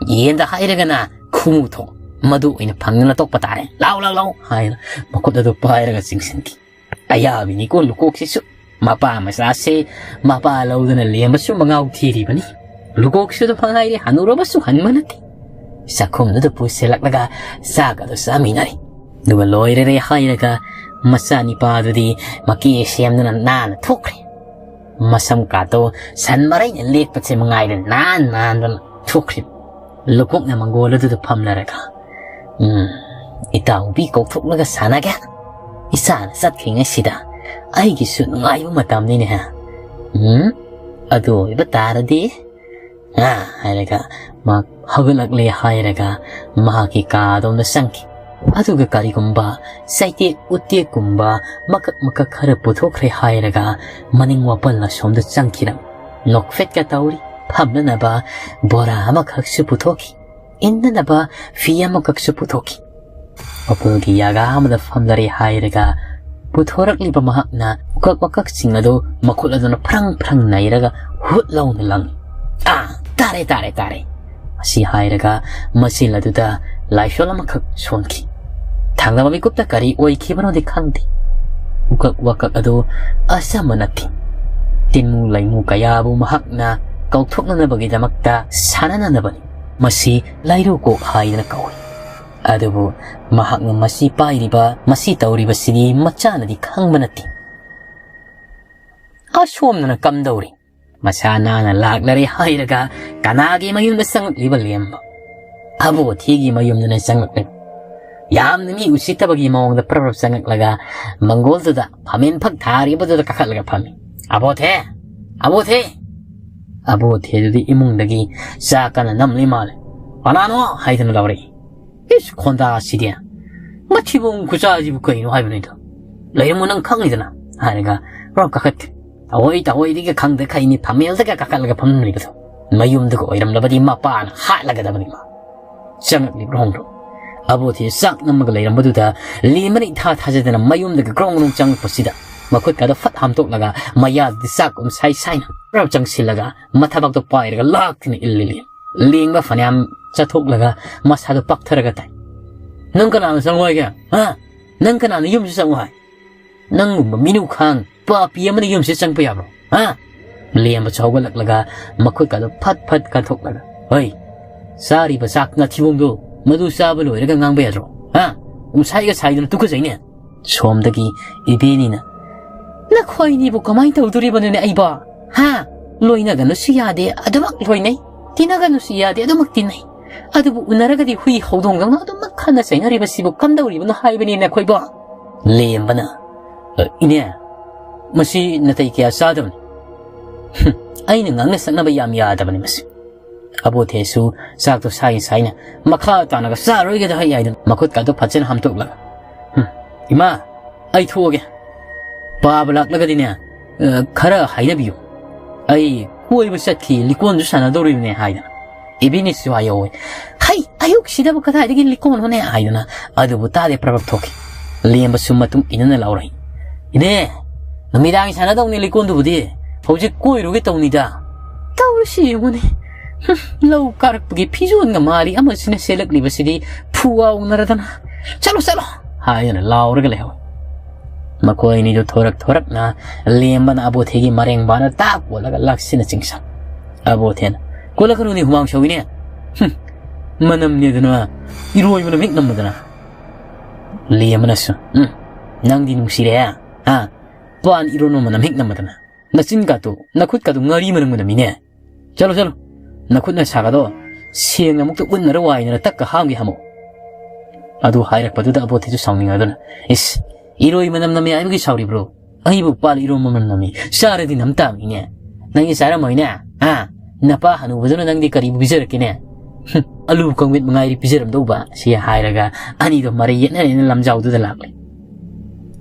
ꯌꯦꯟꯗ ꯍꯥꯏꯔꯒꯅ ꯈꯨꯃꯨ ꯊꯣꯡ, ꯃꯗꯨ ꯑꯣꯏꯅ ꯐꯪꯗꯅ ꯇꯣꯛꯄ ꯇꯥꯔꯦ꯫ ꯂꯥꯎ, ꯂꯥꯎ, ꯂꯥꯎ" ꯍꯥꯏꯅ ꯃꯈꯨꯠ ꯑꯗꯨ ꯄꯥꯏꯔꯒ ꯆꯤꯡꯁꯤꯟꯈꯤ꯫ ꯑꯌꯥꯕꯤꯅꯤꯀꯣ ꯂꯨꯀꯣꯛꯁꯤꯁꯨ꯫ ꯃꯄꯥ ꯃꯆꯥꯁꯦ ꯃꯄꯥ ꯂꯧꯗꯅ ꯂꯦꯝꯕꯁꯨ ꯃꯉꯥꯎ ꯊꯤꯔꯤꯕꯅꯤ꯫ ꯂꯨꯀꯣꯛꯁꯨ ꯑꯗꯨ ꯃꯉꯥꯏꯔꯦ, ꯍꯅꯨꯔꯕꯁꯨ ꯍꯟꯕ ꯅꯠꯇꯦ꯫ ꯆꯥꯛꯈꯨꯝꯗꯨꯗ ꯄꯨꯁꯤꯜꯂꯛꯂꯒ ꯆꯥꯛ ꯑꯗꯨ ꯆꯥꯃꯤꯟꯅꯔꯤ꯫ ꯑꯗꯨꯒ ꯂꯣꯏꯔꯔꯦ ꯍꯥꯏꯔꯒ ꯃꯆꯥꯅꯤꯄꯥꯗꯨꯗꯤ ꯃꯀꯦ ꯁꯦꯝꯗꯨꯅ ꯅꯥꯟꯅ ꯊꯣꯛꯈ꯭ꯔꯦ꯫ ꯃꯁꯝ ꯀꯥꯇꯣ ꯁꯟ ꯃꯔꯩꯅ ꯂꯦꯛꯄꯁꯦ ꯃꯉꯥꯏꯔꯦ ꯅꯥꯟ ꯅꯥꯟꯗꯅ ꯊꯣꯛꯈ꯭ꯔꯤꯕ꯫ ꯂꯨꯀꯣꯛꯅ ꯃꯪꯒꯣꯜ ꯑꯗꯨꯗ ꯐꯝꯂꯔꯒ, "ꯎꯝ, ꯏꯇꯥꯎꯕꯤ ꯀꯧꯊꯣꯛꯂꯒ ꯁꯥꯟꯅꯒꯦ꯫ ꯏꯆꯥꯅ ꯆꯠꯈ꯭ꯔꯤꯉꯩꯁꯤꯗ ꯑꯩꯒꯤꯁꯨ ꯅꯨꯡꯉꯥꯏꯕ ꯃꯇꯝꯅꯤꯅꯦ꯫ ꯎꯝ, ꯑꯗꯨ ꯑꯣꯏꯕ ꯇꯥꯔꯗꯤ", ꯑ, ꯍꯥꯏꯔꯒ ꯃꯍꯥꯛ ꯍꯧꯒꯠꯂꯛꯂꯦ ꯍꯥꯏꯔꯒ ꯃꯍꯥꯛꯀꯤ ꯀꯥꯗꯣꯝꯗ ꯆꯪꯈꯤ꯫ ꯑꯗꯨꯒ ꯀꯔꯤꯒꯨꯝꯕ ꯆꯩꯇꯦꯛ ꯎꯇꯦꯛꯀꯨꯝꯕ ꯃꯀꯛ ꯃꯀꯛ ꯈꯔ ꯄꯨꯊꯣꯛꯈ꯭ꯔꯦ ꯍꯥꯏꯔꯒ ꯃꯅꯤꯡ ꯃꯄꯜ ꯑꯁꯣꯝꯗ ꯆꯪꯈꯤꯔꯝꯃꯤ꯫ ꯅꯣꯛꯐꯦꯠꯀ ꯇꯧꯔꯤ꯫ ꯐꯝꯅꯅꯕ ꯕꯣꯔꯥ ꯑꯃꯈꯛꯁꯨ ꯄꯨꯊꯣꯛꯈꯤ꯫ ꯏꯟꯅꯅꯕ ꯐꯤ ꯑꯃꯈꯛꯁꯨ ꯄꯨꯊꯣꯛꯈꯤ꯫ ꯃꯄꯨꯜꯒꯤ ꯌꯥꯒꯥ ꯑꯃꯗ ꯐꯝꯂꯔꯦ ꯍꯥꯏꯔꯒ ꯄꯨꯊꯣꯔꯛꯂꯤꯕ ꯃꯍꯥꯛꯅ ꯎꯀꯛ ꯋꯥꯀꯛꯁꯤꯡ ꯑꯗꯨ ꯃꯈꯨꯠ ꯑꯗꯨꯅ ꯐ꯭ꯔꯪ ꯐ꯭ꯔꯪ ꯅꯩꯔꯒ ꯍꯨꯠ ꯂꯥꯎꯅ ꯂꯪꯏ꯫ "ꯑꯥ, ꯇꯥꯔꯦ, ꯇꯥꯔꯦ, ꯇꯥꯔꯦ!" ꯑꯁꯤ ꯍꯥꯏꯔꯒ ꯃꯆꯤꯜ ꯑꯗꯨꯗ ꯂꯥꯏꯁꯣꯟ ꯑꯃꯈꯛ ꯁꯣꯟꯈꯤ꯫ ꯊꯪꯅꯕ ꯃꯤꯀꯨꯞꯇ ꯀꯔꯤ ꯑꯣꯏꯈꯤꯕꯅꯣꯗꯤ ꯈꯪꯗꯦ꯫ ꯎꯀꯛ ꯋꯥꯀꯛ ꯑꯗꯨ ꯑꯆꯝꯕ ꯅꯠꯇꯦ꯫ ꯇꯤꯟꯃꯨ ꯂꯩꯃꯨ ꯀꯌꯥꯕꯨ ꯃꯍꯥꯛꯅ ꯀꯧꯊꯣꯛꯅꯅꯕꯒꯤꯗꯃꯛꯇ ꯁꯥꯟꯅꯅꯅꯕꯅꯤ꯫ ꯃꯁꯤ ꯂꯥꯏꯔꯨ ꯀꯣꯛ ꯍꯥꯏꯗꯅ ꯀꯧꯏ꯫ ꯑꯗꯨꯕꯨ ꯃꯍꯥꯛꯅ ꯃꯁꯤ ꯄꯥꯏꯔꯤꯕ, ꯃꯁꯤ ꯇꯧꯔꯤꯕꯁꯤꯗꯤ ꯃꯆꯥꯅꯗꯤ ꯈꯪꯕ ꯅꯠꯇꯦ꯫ ꯑꯁꯣꯝꯗꯅ ꯀꯝꯗꯧꯔꯤ? ꯃꯁꯥ ꯅꯥꯟꯅ ꯂꯥꯛꯂꯔꯦ ꯍꯥꯏꯔꯒ ꯀꯅꯥꯒꯤ ꯃꯌꯨꯝꯗ ꯆꯪꯂꯛꯂꯤꯕ ꯂꯦꯝꯕ? ꯑꯕꯣꯊꯤꯒꯤ ꯃꯌꯨꯝꯗꯅ ꯆꯪꯂꯛꯂꯤꯕ꯫ ꯌꯥꯝꯅ ꯃꯤ ꯎꯁꯤꯠꯇꯕꯒꯤ ꯃꯑꯣꯡꯗ ꯄ꯭ꯔꯞ ꯄ꯭ꯔꯞ ꯆꯪꯂꯛꯂꯒ ꯃꯪꯒꯣꯜꯗꯨꯗ ꯐꯝꯃꯦꯟ ꯐꯛ ꯊꯥꯔꯤꯕꯗꯨꯗ ꯀꯥꯈꯠꯂꯒ ꯐꯝꯃꯤ꯫ "ꯑꯕꯣꯊꯦ! ꯑꯕꯣꯊꯦ!" ꯑꯕꯣꯊꯦꯗꯨꯗꯤ ꯏꯃꯨꯡꯗꯒꯤ ꯆꯥ ꯀꯟꯅ ꯅꯝꯂꯤ ꯃꯥꯜꯂꯦ꯫ "ꯀꯅꯥꯅꯣ?" ꯍꯥꯏꯗꯅ ꯂꯥꯎꯔꯛꯏ꯫ "ꯏꯁ, ꯈꯣꯟꯗꯥꯁꯤꯗꯤ! ꯃꯊꯤꯕꯣꯡ ꯈꯨꯆꯥꯁꯤꯕꯨ ꯀꯩꯅꯣ ꯍꯥꯏꯕꯅꯤꯗ? ꯂꯩꯔꯝꯃꯣ, ꯅꯪ ꯈꯪꯉꯤꯗꯅ" ꯍꯥꯏꯔꯒ ꯄ꯭ꯔꯞ ꯀꯥꯈꯠꯈ꯭ꯔꯦ꯫ ꯇꯍꯣꯏ ꯇꯍꯣꯏꯗꯒ ꯈꯪꯗ ꯈꯩꯅꯤ ꯐꯝꯃꯦꯜꯗꯒ ꯀꯥꯈꯠꯂꯒ ꯐꯝꯂꯤꯕꯗꯣ꯫ ꯃꯌꯨꯝꯗꯨꯒ ꯑꯣꯏꯔꯝꯂꯕꯗꯤ ꯃꯄꯥꯅ ꯍꯥꯠꯂꯒꯗꯕꯅꯤ ꯃꯥ꯫ ꯆꯪꯉꯛꯂꯤꯕ꯭ꯔꯣ ꯍꯣꯡꯗ꯭ꯔꯣ? ꯑꯕꯣꯊꯤ ꯆꯥꯛ ꯅꯝꯃꯒ ꯂꯩꯔꯝꯕꯗꯨꯗ ꯂꯦꯝꯕꯅ ꯏꯊꯥ ꯊꯥꯖꯗꯅ ꯃꯌꯨꯝꯗꯒ ꯒ꯭ꯔꯣꯡ ꯒ꯭ꯔꯣꯡ ꯆꯪꯉꯛꯄꯁꯤꯗ ꯃꯈꯨꯠꯀꯗꯣ ꯐꯠ ꯍꯥꯝꯇꯣꯛꯂꯒ ꯃꯌꯥꯗꯨꯗ ꯆꯥꯛ ꯎꯝꯁꯥꯏ ꯁꯥꯏꯅ ꯄꯨꯔꯥ ꯆꯪꯁꯤꯜꯂꯒ ꯃꯊꯕꯥꯛꯇꯣ ꯄꯥꯏꯔꯒ ꯂꯥꯛꯇꯅ ꯏꯜꯂꯤ ꯂꯦꯝ꯫ ꯂꯦꯡꯕ ꯐꯅꯌꯥꯝ ꯆꯠꯊꯣꯛꯂꯒ ꯃꯁꯥꯗꯣ ꯄꯥꯛꯊꯔꯒ ꯇꯥꯏ꯫ "ꯅꯪ ꯀꯅꯥꯅ ꯆꯪꯉꯣ ꯍꯥꯏꯒꯦ? ꯍꯥ? ꯅꯪ ꯀꯅꯥꯅ ꯌꯨꯝꯁꯤ ꯆꯪꯉꯣ ꯍꯥꯏ? ꯅꯪꯒꯨꯝꯕ ꯃꯤꯅꯨ ꯈꯥꯡ ꯄꯥꯄꯤ ꯑꯃꯅ ꯌꯨꯝꯁꯤ ꯆꯪꯕ ꯌꯥꯕ꯭ꯔꯣ? ꯍꯥ?" ꯂꯦꯝꯕꯁꯨ ꯍꯧꯒꯠꯂꯛꯂꯒ ꯃꯈꯨꯠꯀꯗꯣ ꯐꯠ ꯐꯠ ꯀꯟꯊꯣꯛꯂꯒ, "ꯍꯣꯏ, ꯆꯥꯔꯤꯕ ꯆꯥꯛ ꯅꯊꯤꯕꯣꯡꯗꯣ ꯃꯗꯨ ꯆꯥꯕ ꯂꯣꯏꯔꯒ ꯉꯥꯡꯕ ꯌꯥꯗ꯭ꯔꯣ? ꯍꯥ? ꯎꯝꯁꯥꯏꯒ ꯁꯥꯏꯗꯨꯅ ꯇꯨꯀꯠꯆꯩꯅꯦ꯫" ꯁꯣꯝꯗꯒꯤ ꯏꯕꯦꯅꯤꯅ, "ꯅꯈꯣꯏꯅꯤꯕꯨ ꯀꯃꯥꯏꯅ ꯇꯧꯗꯣꯔꯤꯕꯅꯣꯅꯦ ꯑꯩꯕꯣ? ꯍꯥ? ꯂꯣꯏꯅꯒꯅꯨꯁꯨ ꯌꯥꯗꯦ, ꯑꯗꯨꯃꯛ ꯂꯣꯏꯅꯩ꯫ ꯇꯤꯟꯅꯒꯅꯨꯁꯨ ꯌꯥꯗꯦ, ꯑꯗꯨꯃꯛ ꯇꯤꯟꯅꯩ꯫ ꯑꯗꯨꯕꯨ ꯎꯅꯔꯒꯗꯤ ꯍꯨꯏ ꯍꯧꯗꯣꯡꯗꯧꯅ ꯑꯗꯨꯃꯛ ꯈꯠꯅ ꯆꯩꯅꯔꯤꯕꯁꯤꯕꯨ ꯀꯝꯗꯧꯔꯤꯕꯅꯣ ꯍꯥꯏꯕꯅꯤ ꯅꯈꯣꯏꯕꯣ?" ꯂꯦꯝꯕꯅ, "ꯑ, ꯏꯅꯦ, ꯃꯁꯤ ꯅꯥꯇꯩ ꯀꯌꯥ ꯆꯥꯗꯕꯅꯤ꯫ ꯍꯨꯝ, ꯑꯩꯅ ꯉꯥꯡꯅ ꯁꯛꯅꯕ ꯌꯥꯝ ꯌꯥꯗꯕꯅꯤ ꯃꯁꯤ꯫" ꯑꯕꯣꯊꯦꯁꯨ ꯆꯥꯛꯇꯣ ꯁꯥꯏ ꯁꯥꯏꯅ ꯃꯈꯥ ꯇꯥꯅꯒ ꯆꯥꯔꯣꯏꯒꯗ ꯍꯥꯏ ꯍꯥꯏꯗꯅ ꯃꯈꯨꯠꯀꯥꯗꯣ ꯐꯖꯅ ꯍꯥꯝꯇꯣꯛꯂꯒ, "ꯍꯨꯝ, ꯏꯃꯥ, ꯑꯩ ꯊꯣꯛꯑꯒꯦ꯫ ꯄꯥꯕ ꯂꯥꯛꯂꯒꯗꯤꯅꯦ, ꯑ, ꯈꯔ ꯍꯥꯏꯅꯕꯤꯌꯨ꯫ ꯑꯩ ꯀꯣꯏꯕ ꯆꯠꯈꯤ, ꯂꯤꯀꯣꯟꯁꯨ ꯁꯥꯟꯅꯗꯧꯔꯤꯕꯅꯦ" ꯍꯥꯏꯗꯅ꯫ ꯏꯕꯤꯅꯤꯁꯨ ꯍꯥꯏꯍꯧꯋꯦ, "ꯍꯩ, ꯑꯌꯨꯛꯁꯤꯗꯕꯨ ꯀꯗꯥꯏꯗꯒꯤ ꯂꯤꯀꯣꯟꯅꯣꯅꯦ?" ꯍꯥꯏꯗꯅ꯫ ꯑꯗꯨꯕꯨ ꯇꯥꯗꯦ ꯄ꯭ꯔꯕꯞ ꯊꯣꯛꯈꯤ꯫ ꯂꯦꯝꯕꯁꯨ ꯃꯇꯨꯡ ꯏꯟꯅꯅ ꯂꯥꯎꯔꯛꯏ, "ꯏꯅꯦ, ꯅꯨꯃꯤꯗꯥꯡꯒꯤ ꯁꯥꯟꯅꯗꯧꯅꯤ ꯂꯤꯀꯣꯟꯗꯨꯕꯨꯗꯤ꯫ ꯍꯧꯖꯤꯛ ꯀꯣꯏꯔꯨꯒꯦ ꯇꯧꯅꯤꯗ꯫ ꯇꯧꯔꯤꯁꯤ ꯌꯦꯡꯉꯨꯅꯦ꯫ ꯍꯨꯝ, ꯂꯧ ꯀꯥꯔꯛꯄꯒꯤ ꯐꯤꯖꯣꯟꯒ ꯃꯥꯔꯤ ꯑꯃꯁꯤꯅ ꯁꯦꯠꯂꯛꯂꯤꯕꯁꯤꯗꯤ ꯐꯨꯋꯥꯎꯅꯔꯗꯅ꯫ ꯆꯠꯂꯣ, ꯆꯠꯂꯣ!" ꯍꯥꯏꯗꯨꯅ ꯂꯥꯎꯔꯒ ꯂꯩꯍꯧꯏ꯫ ꯃꯈꯣꯏ ꯑꯅꯤꯗꯨ ꯊꯣꯔꯛ ꯊꯣꯔꯛꯅ ꯂꯦꯝꯕꯅ ꯑꯕꯣꯊꯦꯒꯤ ꯃꯔꯦꯡꯕꯥꯅ ꯇꯥꯛ ꯀꯣꯠꯂꯒ ꯂꯥꯛꯁꯤꯟꯅ ꯆꯤꯡꯁꯝ꯫ ꯑꯕꯣꯊꯦꯅ, "ꯀꯣꯠꯂꯛꯀꯅꯨꯅꯦ, ꯍꯨꯃꯥꯡ ꯁꯧꯏꯅꯦ꯫ ꯍꯨꯝ, ꯃꯅꯝꯅꯦꯗꯅ, ꯏꯔꯣꯏ ꯃꯅꯝ ꯍꯦꯛ ꯅꯝꯃꯗꯅ꯫" ꯂꯦꯝꯕꯅꯁꯨ, "ꯎꯝ, ꯅꯪꯗꯤ ꯅꯨꯡꯁꯤꯔꯦ, ꯍꯥ? ꯄꯥꯟ ꯏꯔꯣꯟꯕ ꯃꯅꯝ ꯍꯦꯛ ꯅꯝꯃꯗꯅ꯫ ꯅꯆꯤꯟ ꯀꯥꯇꯨ, ꯅꯈꯨꯠ ꯀꯥꯇꯨ ꯉꯥꯔꯤ ꯃꯅꯝ ꯃꯅꯝꯃꯤꯅꯦ꯫ ꯆꯠꯂꯣ, ꯆꯠꯂꯣ꯫ ꯅꯈꯨꯠ ꯅꯁꯥꯒꯗꯣ ꯁꯦꯡꯅ ꯑꯃꯨꯛꯇ ꯎꯠꯅꯔ ꯋꯥꯏꯅꯔ ꯇꯛꯀ ꯍꯥꯝꯒꯦ ꯍꯥꯝꯃꯣ꯫" ꯑꯗꯨ ꯍꯥꯏꯔꯛꯄꯗꯨꯗ ꯑꯕꯣꯊꯤꯁꯨ ꯁꯥꯎꯅꯤꯡꯉꯗꯨꯅ, "ꯏꯁ, ꯏꯔꯣꯏ ꯃꯅꯝ ꯅꯝꯃꯦ ꯍꯥꯏꯕꯒꯤ ꯁꯥꯎꯔꯤꯕ꯭ꯔꯣ? ꯑꯩꯕꯨ ꯄꯥꯜ ꯏꯔꯣꯟꯕ ꯃꯅꯝ ꯅꯝꯃꯤ꯫ ꯆꯥꯔꯗꯤ ꯅꯝ ꯇꯥꯕꯅꯤꯅꯦ꯫ ꯅꯪꯗꯤ ꯆꯥꯔꯝꯃꯣꯏꯅꯦ꯫ ꯍꯥ? ꯅꯄꯥ ꯍꯅꯨꯕꯗꯨꯅ ꯅꯪꯗꯤ ꯀꯔꯤꯕꯨ ꯄꯤꯖꯔꯛꯀꯦꯅꯦ? ꯍꯨꯝ, ꯑꯂꯨ ꯀꯥꯡꯃꯦꯠ ꯃꯉꯥꯏꯔꯤ ꯄꯤꯖꯔꯝꯗꯧꯕ", ꯁꯤ ꯍꯥꯏꯔꯒ ꯑꯅꯤꯗꯣ ꯃꯔꯩ ꯌꯦꯠꯅꯔꯦꯅ ꯂꯝꯖꯥꯎꯗꯨꯗ ꯂꯥꯛꯂꯦ꯫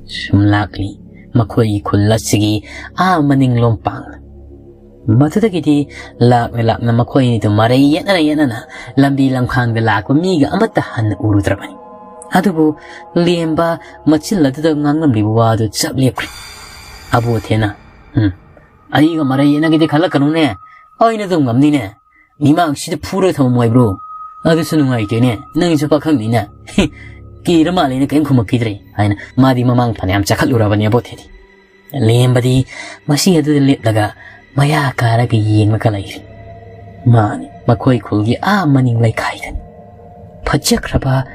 ꯁꯨꯝ ꯂꯥꯛꯂꯤ꯫ ꯃꯈꯣꯏꯒꯤ ꯈꯨꯜ ꯑꯁꯤꯒꯤ ꯑꯥ ꯃꯅꯤꯡꯂꯣꯝ ꯄꯥꯡꯅ꯫ ꯃꯗꯨꯗꯒꯤꯗꯤ ꯂꯥꯛꯅ ꯂꯥꯛꯅ ꯃꯈꯣꯏ ꯑꯅꯤꯗꯨ ꯃꯔꯩ ꯌꯦꯠꯅꯅ ꯌꯦꯠꯅꯅ ꯂꯝꯕꯤ ꯂꯝꯈꯥꯡꯗ ꯂꯥꯛꯄ ꯃꯤꯒ ꯑꯃꯠꯇ ꯍꯟꯅ ꯎꯔꯨꯗ꯭ꯔꯕꯅꯤ꯫ ꯑꯗꯨꯕꯨ ꯂꯦꯝꯕ ꯃꯆꯤꯜ ꯑꯗꯨꯗ ꯉꯥꯡꯂꯝꯂꯤꯕ ꯋꯥꯗꯨ ꯆꯞ ꯂꯦꯞꯈ꯭ꯔꯦ꯫ ꯑꯕꯣꯊꯦꯅ, "ꯎꯝ, ꯑꯩꯒ ꯃꯔꯩ ꯌꯦꯠꯅꯒꯦꯗꯤ ꯈꯜꯂꯛꯀꯅꯨꯅꯦ, ꯑꯩꯅ ꯑꯗꯨꯝ ꯉꯝꯅꯤꯅꯦ꯫ ꯃꯤꯃꯥꯡꯁꯤꯗ ꯐꯨꯔ ꯊꯝꯃꯝꯃꯣ ꯍꯥꯏꯕ꯭ꯔꯣ? ꯑꯗꯨꯁꯨ ꯅꯨꯡꯉꯥꯏꯇꯦꯅꯦ, ꯅꯪꯁꯨ ꯄꯥꯈꯪꯅꯤꯅ꯫ ꯀꯤꯔ ꯃꯥꯜꯂꯦꯅ ꯀꯔꯤꯝ ꯈꯨꯝꯃꯛꯈꯤꯗ꯭ꯔꯦ" ꯍꯥꯏꯅ ꯃꯥꯗꯤ ꯃꯃꯥꯡ ꯐꯅꯌꯥꯝ ꯆꯈꯠꯂꯨꯔꯕꯅꯤ ꯑꯕꯣꯊꯦꯗꯤ꯫ ꯂꯦꯝꯕꯗꯤ ꯃꯁꯤ ꯑꯗꯨꯗ ꯂꯦꯞꯂꯒ ꯃꯌꯥ ꯀꯥꯔꯒ ꯌꯦꯡꯂꯒ ꯂꯩꯔꯤ꯫ ꯃꯥꯅꯤ, ꯃꯈꯣꯏ ꯈꯨꯜꯒꯤ ꯑꯥ ꯃꯅꯤꯡ ꯂꯩꯀꯥꯏꯗꯅꯤ꯫ ꯐꯖꯈ꯭ꯔꯕ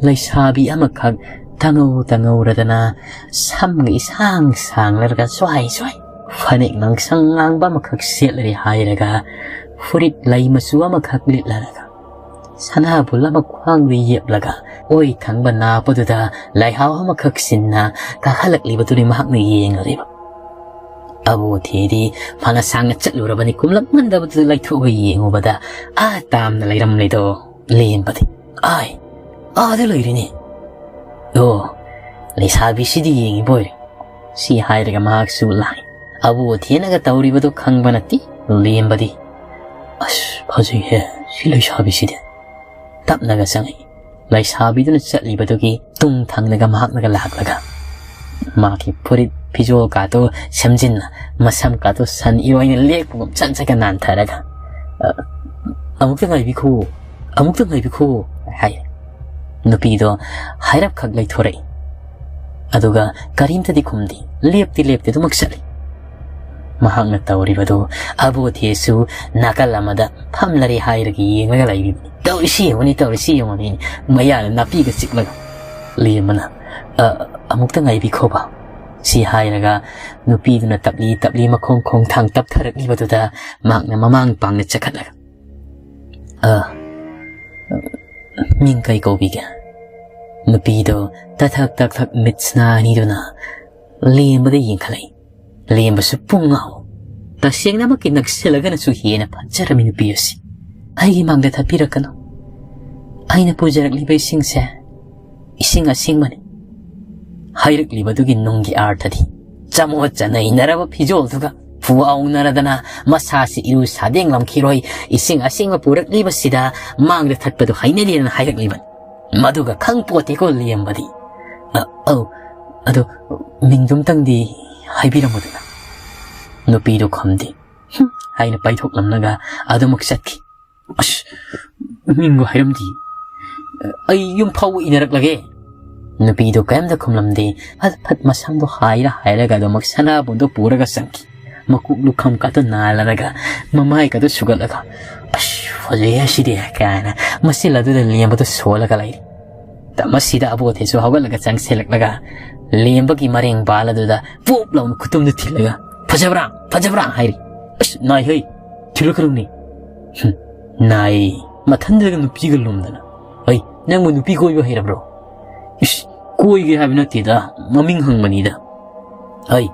ꯂꯩꯁꯥꯕꯤ ꯑꯃꯈꯛ ꯇꯉꯧ ꯇꯉꯧꯔꯗꯅ ꯁꯝꯒ ꯏꯁꯥꯡ ꯁꯥꯡꯂꯔꯒ ꯁ꯭ꯋꯥꯏ ꯁ꯭ꯋꯥꯏ ꯐꯅꯦꯛ ꯉꯥꯡꯁꯪ ꯉꯥꯡꯕ ꯑꯃꯈꯛ ꯁꯦꯠꯂꯔꯦ ꯍꯥꯏꯔꯒ ꯐꯨꯔꯤꯠ ꯂꯩ ꯃꯆꯨ ꯑꯃꯈꯛ ꯂꯤꯠꯂꯔꯒ ꯁꯅꯥꯕꯨꯜ ꯑꯃ ꯈ꯭ꯋꯥꯡꯗ ꯌꯦꯞꯂꯒ ꯑꯣꯏ ꯊꯪꯕ ꯅꯥꯄꯗꯨꯗ ꯂꯩꯍꯥꯎ ꯑꯃꯈꯛ ꯁꯤꯟꯅ ꯀꯥꯈꯠꯂꯛꯂꯤꯕꯗꯨꯅꯤ ꯃꯍꯥꯛꯅ ꯌꯦꯡꯂꯤꯕ꯫ ꯑꯕꯣꯊꯦꯗꯤ ꯐꯅ ꯁꯥꯡꯅ ꯆꯠꯂꯨꯔꯕꯅꯤ, ꯀꯨꯝꯂꯛꯃꯟꯗꯕꯗꯨꯗ ꯂꯩꯊꯣꯛꯑꯒ ꯌꯦꯡꯉꯨꯕꯗ ꯑꯥ ꯇꯥꯝꯅ ꯂꯩꯔꯝꯂꯤꯗꯣ ꯂꯦꯝꯕꯗꯤ꯫ "ꯑꯥꯏ, ꯑꯥꯗ ꯂꯩꯔꯤꯅꯤ꯫ ꯑꯣ, ꯂꯩꯁꯥꯕꯤꯁꯤꯗꯤ ꯌꯦꯡꯉꯤꯕꯣꯏꯔꯦ" ꯁꯤ ꯍꯥꯏꯔꯒ ꯃꯍꯥꯛꯁꯨ ꯂꯥꯛꯏ꯫ ꯑꯕꯣꯊꯦꯅꯒ ꯇꯧꯔꯤꯕꯗꯨ ꯈꯪꯕ ꯅꯠꯇꯦ ꯂꯦꯝꯕꯗꯤ꯫ "ꯑꯁ, ꯐꯖꯩꯍꯦ ꯁꯤ ꯂꯩꯁꯥꯕꯤꯁꯤꯗꯤ" ꯇꯞꯅꯒ ꯆꯪꯉꯛꯏ꯫ ꯂꯩꯁꯥꯕꯤꯗꯨꯅ ꯆꯠꯂꯤꯕꯗꯨꯒꯤ ꯇꯨꯡ ꯊꯪꯅꯒ ꯃꯍꯥꯛꯅꯒ ꯂꯥꯛꯂꯒ ꯃꯥꯒꯤ ꯐꯨꯔꯤꯠ ꯐꯤꯖꯣꯜ ꯀꯥꯗꯣ ꯁꯦꯝꯖꯤꯟꯅ, ꯃꯁꯝ ꯀꯥꯗꯣ ꯁꯟ ꯏꯔꯣꯏꯅ ꯂꯦꯛꯄꯒꯨꯝ ꯆꯠ ꯆꯠꯀ ꯅꯥꯟꯊꯔꯒ, "ꯑ, ꯑꯃꯨꯛꯇ ꯉꯥꯏꯕꯤꯈꯣ, ꯑꯃꯨꯛꯇ ꯉꯥꯏꯕꯤꯈꯣ" ꯍꯥꯏ꯫ ꯅꯨꯄꯤꯗꯣ ꯍꯥꯏꯔꯞꯈꯛ ꯂꯩꯊꯣꯔꯛꯏ꯫ ꯑꯗꯨꯒ ꯀꯔꯤꯝꯇꯗꯤ ꯈꯨꯝꯗꯦ, ꯂꯦꯞꯇꯤ ꯂꯦꯞꯇꯦ, ꯑꯗꯨꯃꯛ ꯆꯠꯂꯤ꯫ ꯃꯍꯥꯛꯅ ꯇꯧꯔꯤꯕꯗꯨ ꯑꯕꯣꯊꯦꯁꯨ ꯅꯥꯀꯜ ꯑꯃꯗ ꯐꯝꯂꯔꯦ ꯍꯥꯏꯔꯒ ꯌꯦꯡꯂꯒ ꯂꯩꯔꯤꯕꯅꯤ꯫ "ꯇꯧꯔꯤꯁꯤ ꯌꯦꯡꯉꯨꯅꯤ, ꯇꯧꯔꯤꯁꯤ ꯌꯦꯡꯉꯨꯅꯤ", ꯃꯌꯥꯅ ꯅꯥꯄꯤꯒ ꯆꯤꯛꯂꯒ꯫ ꯂꯦꯝꯕꯅ, "ꯑ, ꯑꯃꯨꯛꯇ ꯉꯥꯏꯕꯤꯈꯣꯕ" ꯁꯤ ꯍꯥꯏꯔꯒ ꯅꯨꯄꯤꯗꯨꯅ ꯇꯞꯂꯤ ꯇꯞꯂꯤ ꯃꯈꯣꯡ ꯈꯣꯡꯊꯥꯡ ꯇꯞꯊꯔꯛꯂꯤꯕꯗꯨꯗ ꯃꯍꯥꯛꯅ ꯃꯃꯥꯡ ꯄꯥꯡꯅ ꯆꯈꯠꯂꯒ, "ꯑ, ꯃꯤꯡ ꯀꯩ ꯀꯧꯕꯤꯒꯦ?" ꯅꯨꯄꯤꯗꯣ ꯇꯊꯛ ꯇꯛꯊꯛ ꯃꯤꯠꯁꯅꯥ ꯑꯅꯤꯗꯨꯅ ꯂꯦꯝꯕꯗ ꯌꯦꯡꯈꯠꯂꯛꯏ꯫ ꯂꯦꯝꯕꯁꯨ ꯄꯨꯡ ꯉꯥꯎ꯫ ꯇꯁꯦꯡꯅꯃꯛꯀꯤ ꯅꯛꯁꯤꯜꯂꯒꯅꯁꯨ ꯍꯦꯟꯅ ꯐꯖꯔꯝꯃꯤ ꯅꯨꯄꯤ ꯑꯁꯤ꯫ "ꯑꯩꯒꯤ ꯃꯥꯡꯗ ꯊꯛꯄꯤꯔꯛꯀꯅꯨ꯫ ꯑꯩꯅ ꯄꯨꯖꯔꯛꯂꯤꯕ ꯏꯁꯤꯡꯁꯦ ꯏꯁꯤꯡ ꯑꯁꯦꯡꯕꯅꯤ" ꯍꯥꯏꯔꯛꯂꯤꯕꯗꯨꯒꯤ ꯅꯨꯡꯒꯤ ꯑꯥꯔꯊꯗꯤ ꯆꯃꯣꯠ ꯆꯅꯩꯅꯔꯕ ꯐꯤꯖꯣꯜꯗꯨꯒ ꯐꯨꯋꯥꯎꯅꯔꯗꯅ ꯃꯁꯥꯁꯤ ꯏꯔꯨ ꯁꯥꯗꯦꯡꯂꯝꯈꯤꯔꯣꯏ, ꯏꯁꯤꯡ ꯑꯁꯦꯡꯕ ꯄꯨꯔꯛꯂꯤꯕꯁꯤꯗ ꯃꯥꯡꯗ ꯊꯠꯄꯗꯨ ꯍꯩꯅꯗꯦꯗꯅ ꯍꯥꯏꯔꯛꯂꯤꯕꯅꯤ꯫ ꯃꯗꯨꯒ ꯈꯪ ꯄꯣꯠꯇꯦꯀꯣ ꯂꯦꯝꯕꯗꯤ꯫ "ꯑ, ꯑꯧ, ꯑꯗꯣ ꯃꯤꯡꯗꯨꯝꯇꯪꯗꯤ ꯍꯥꯏꯕꯤꯔꯝꯃꯨꯗꯅ?" ꯅꯨꯄꯤꯗꯨ ꯈꯨꯝꯗꯦ꯫ "ꯍꯨꯝ," ꯍꯥꯏꯅ ꯄꯥꯏꯊꯣꯛꯂꯝꯂꯒ ꯑꯗꯨꯃꯛ ꯆꯠꯈꯤ꯫ "ꯑꯁ, ꯃꯤꯡꯕꯨ ꯍꯥꯏꯔꯝꯗꯦ꯫ ꯑꯩ ꯌꯨꯝ ꯐꯥꯎꯕ ꯏꯟꯅꯔꯛꯂꯒꯦ꯫" ꯅꯨꯄꯤꯗꯨ ꯀꯔꯤꯝꯇ ꯈꯨꯝꯂꯝꯗꯦ꯫ ꯐꯠ ꯐꯠ ꯃꯁꯝꯗꯣ ꯍꯥꯏꯔ ꯍꯥꯏꯔꯒ ꯑꯗꯨꯃꯛ ꯁꯅꯥꯕꯨꯟꯗꯣ ꯄꯨꯔꯒ ꯆꯪꯈꯤ꯫ ꯃꯀꯣꯛ ꯂꯨꯈꯝ ꯀꯥꯇꯨ ꯅꯥꯜꯂꯔꯒ, ꯃꯃꯥꯏ ꯀꯥꯇꯨ ꯁꯨꯒꯠꯂꯒ, "ꯑꯁ, ꯐꯖꯩꯍꯦ ꯁꯤꯗꯤ," ꯀꯥꯏꯅ ꯃꯆꯤꯜ ꯑꯗꯨꯗ ꯂꯦꯝꯕꯗꯨ ꯁꯣꯜꯂꯒ ꯂꯩꯔꯤ꯫ ꯃꯁꯤꯗ ꯑꯕꯣꯊꯦꯁꯨ ꯍꯧꯒꯠꯂꯒ ꯆꯪꯁꯤꯜꯂꯛꯂꯒ ꯂꯦꯝꯕꯒꯤ ꯃꯔꯦꯡ ꯕꯥꯜ ꯑꯗꯨꯗ ꯄꯣꯞ ꯂꯥꯎꯅ ꯈꯨꯇꯨꯝꯗꯨ ꯊꯤꯜꯂꯒ, "ꯐꯖꯕ꯭ꯔꯥ? ꯐꯖꯕ꯭ꯔꯥ?" ꯍꯥꯏꯔꯤ꯫ "ꯑꯁ, ꯅꯥꯏꯍꯦ, ꯊꯤꯜꯂꯛꯀꯅꯨꯅꯦ꯫" "ꯍꯨꯝ, ꯅꯥꯏ, ꯃꯊꯟꯗꯒ ꯅꯨꯄꯤꯒ ꯂꯨꯝꯗꯅ꯫ ꯍꯩ, ꯅꯪꯕꯨ ꯅꯨꯄꯤ ꯀꯣꯏꯕ ꯍꯩꯔꯕ꯭ꯔꯣ?" "ꯏꯁ, ꯀꯣꯏꯒꯦ ꯍꯥꯏꯕ ꯅꯠꯇꯦꯗ, ꯃꯃꯤꯡ ꯍꯪꯕꯅꯤꯗ꯫" "ꯍꯩ,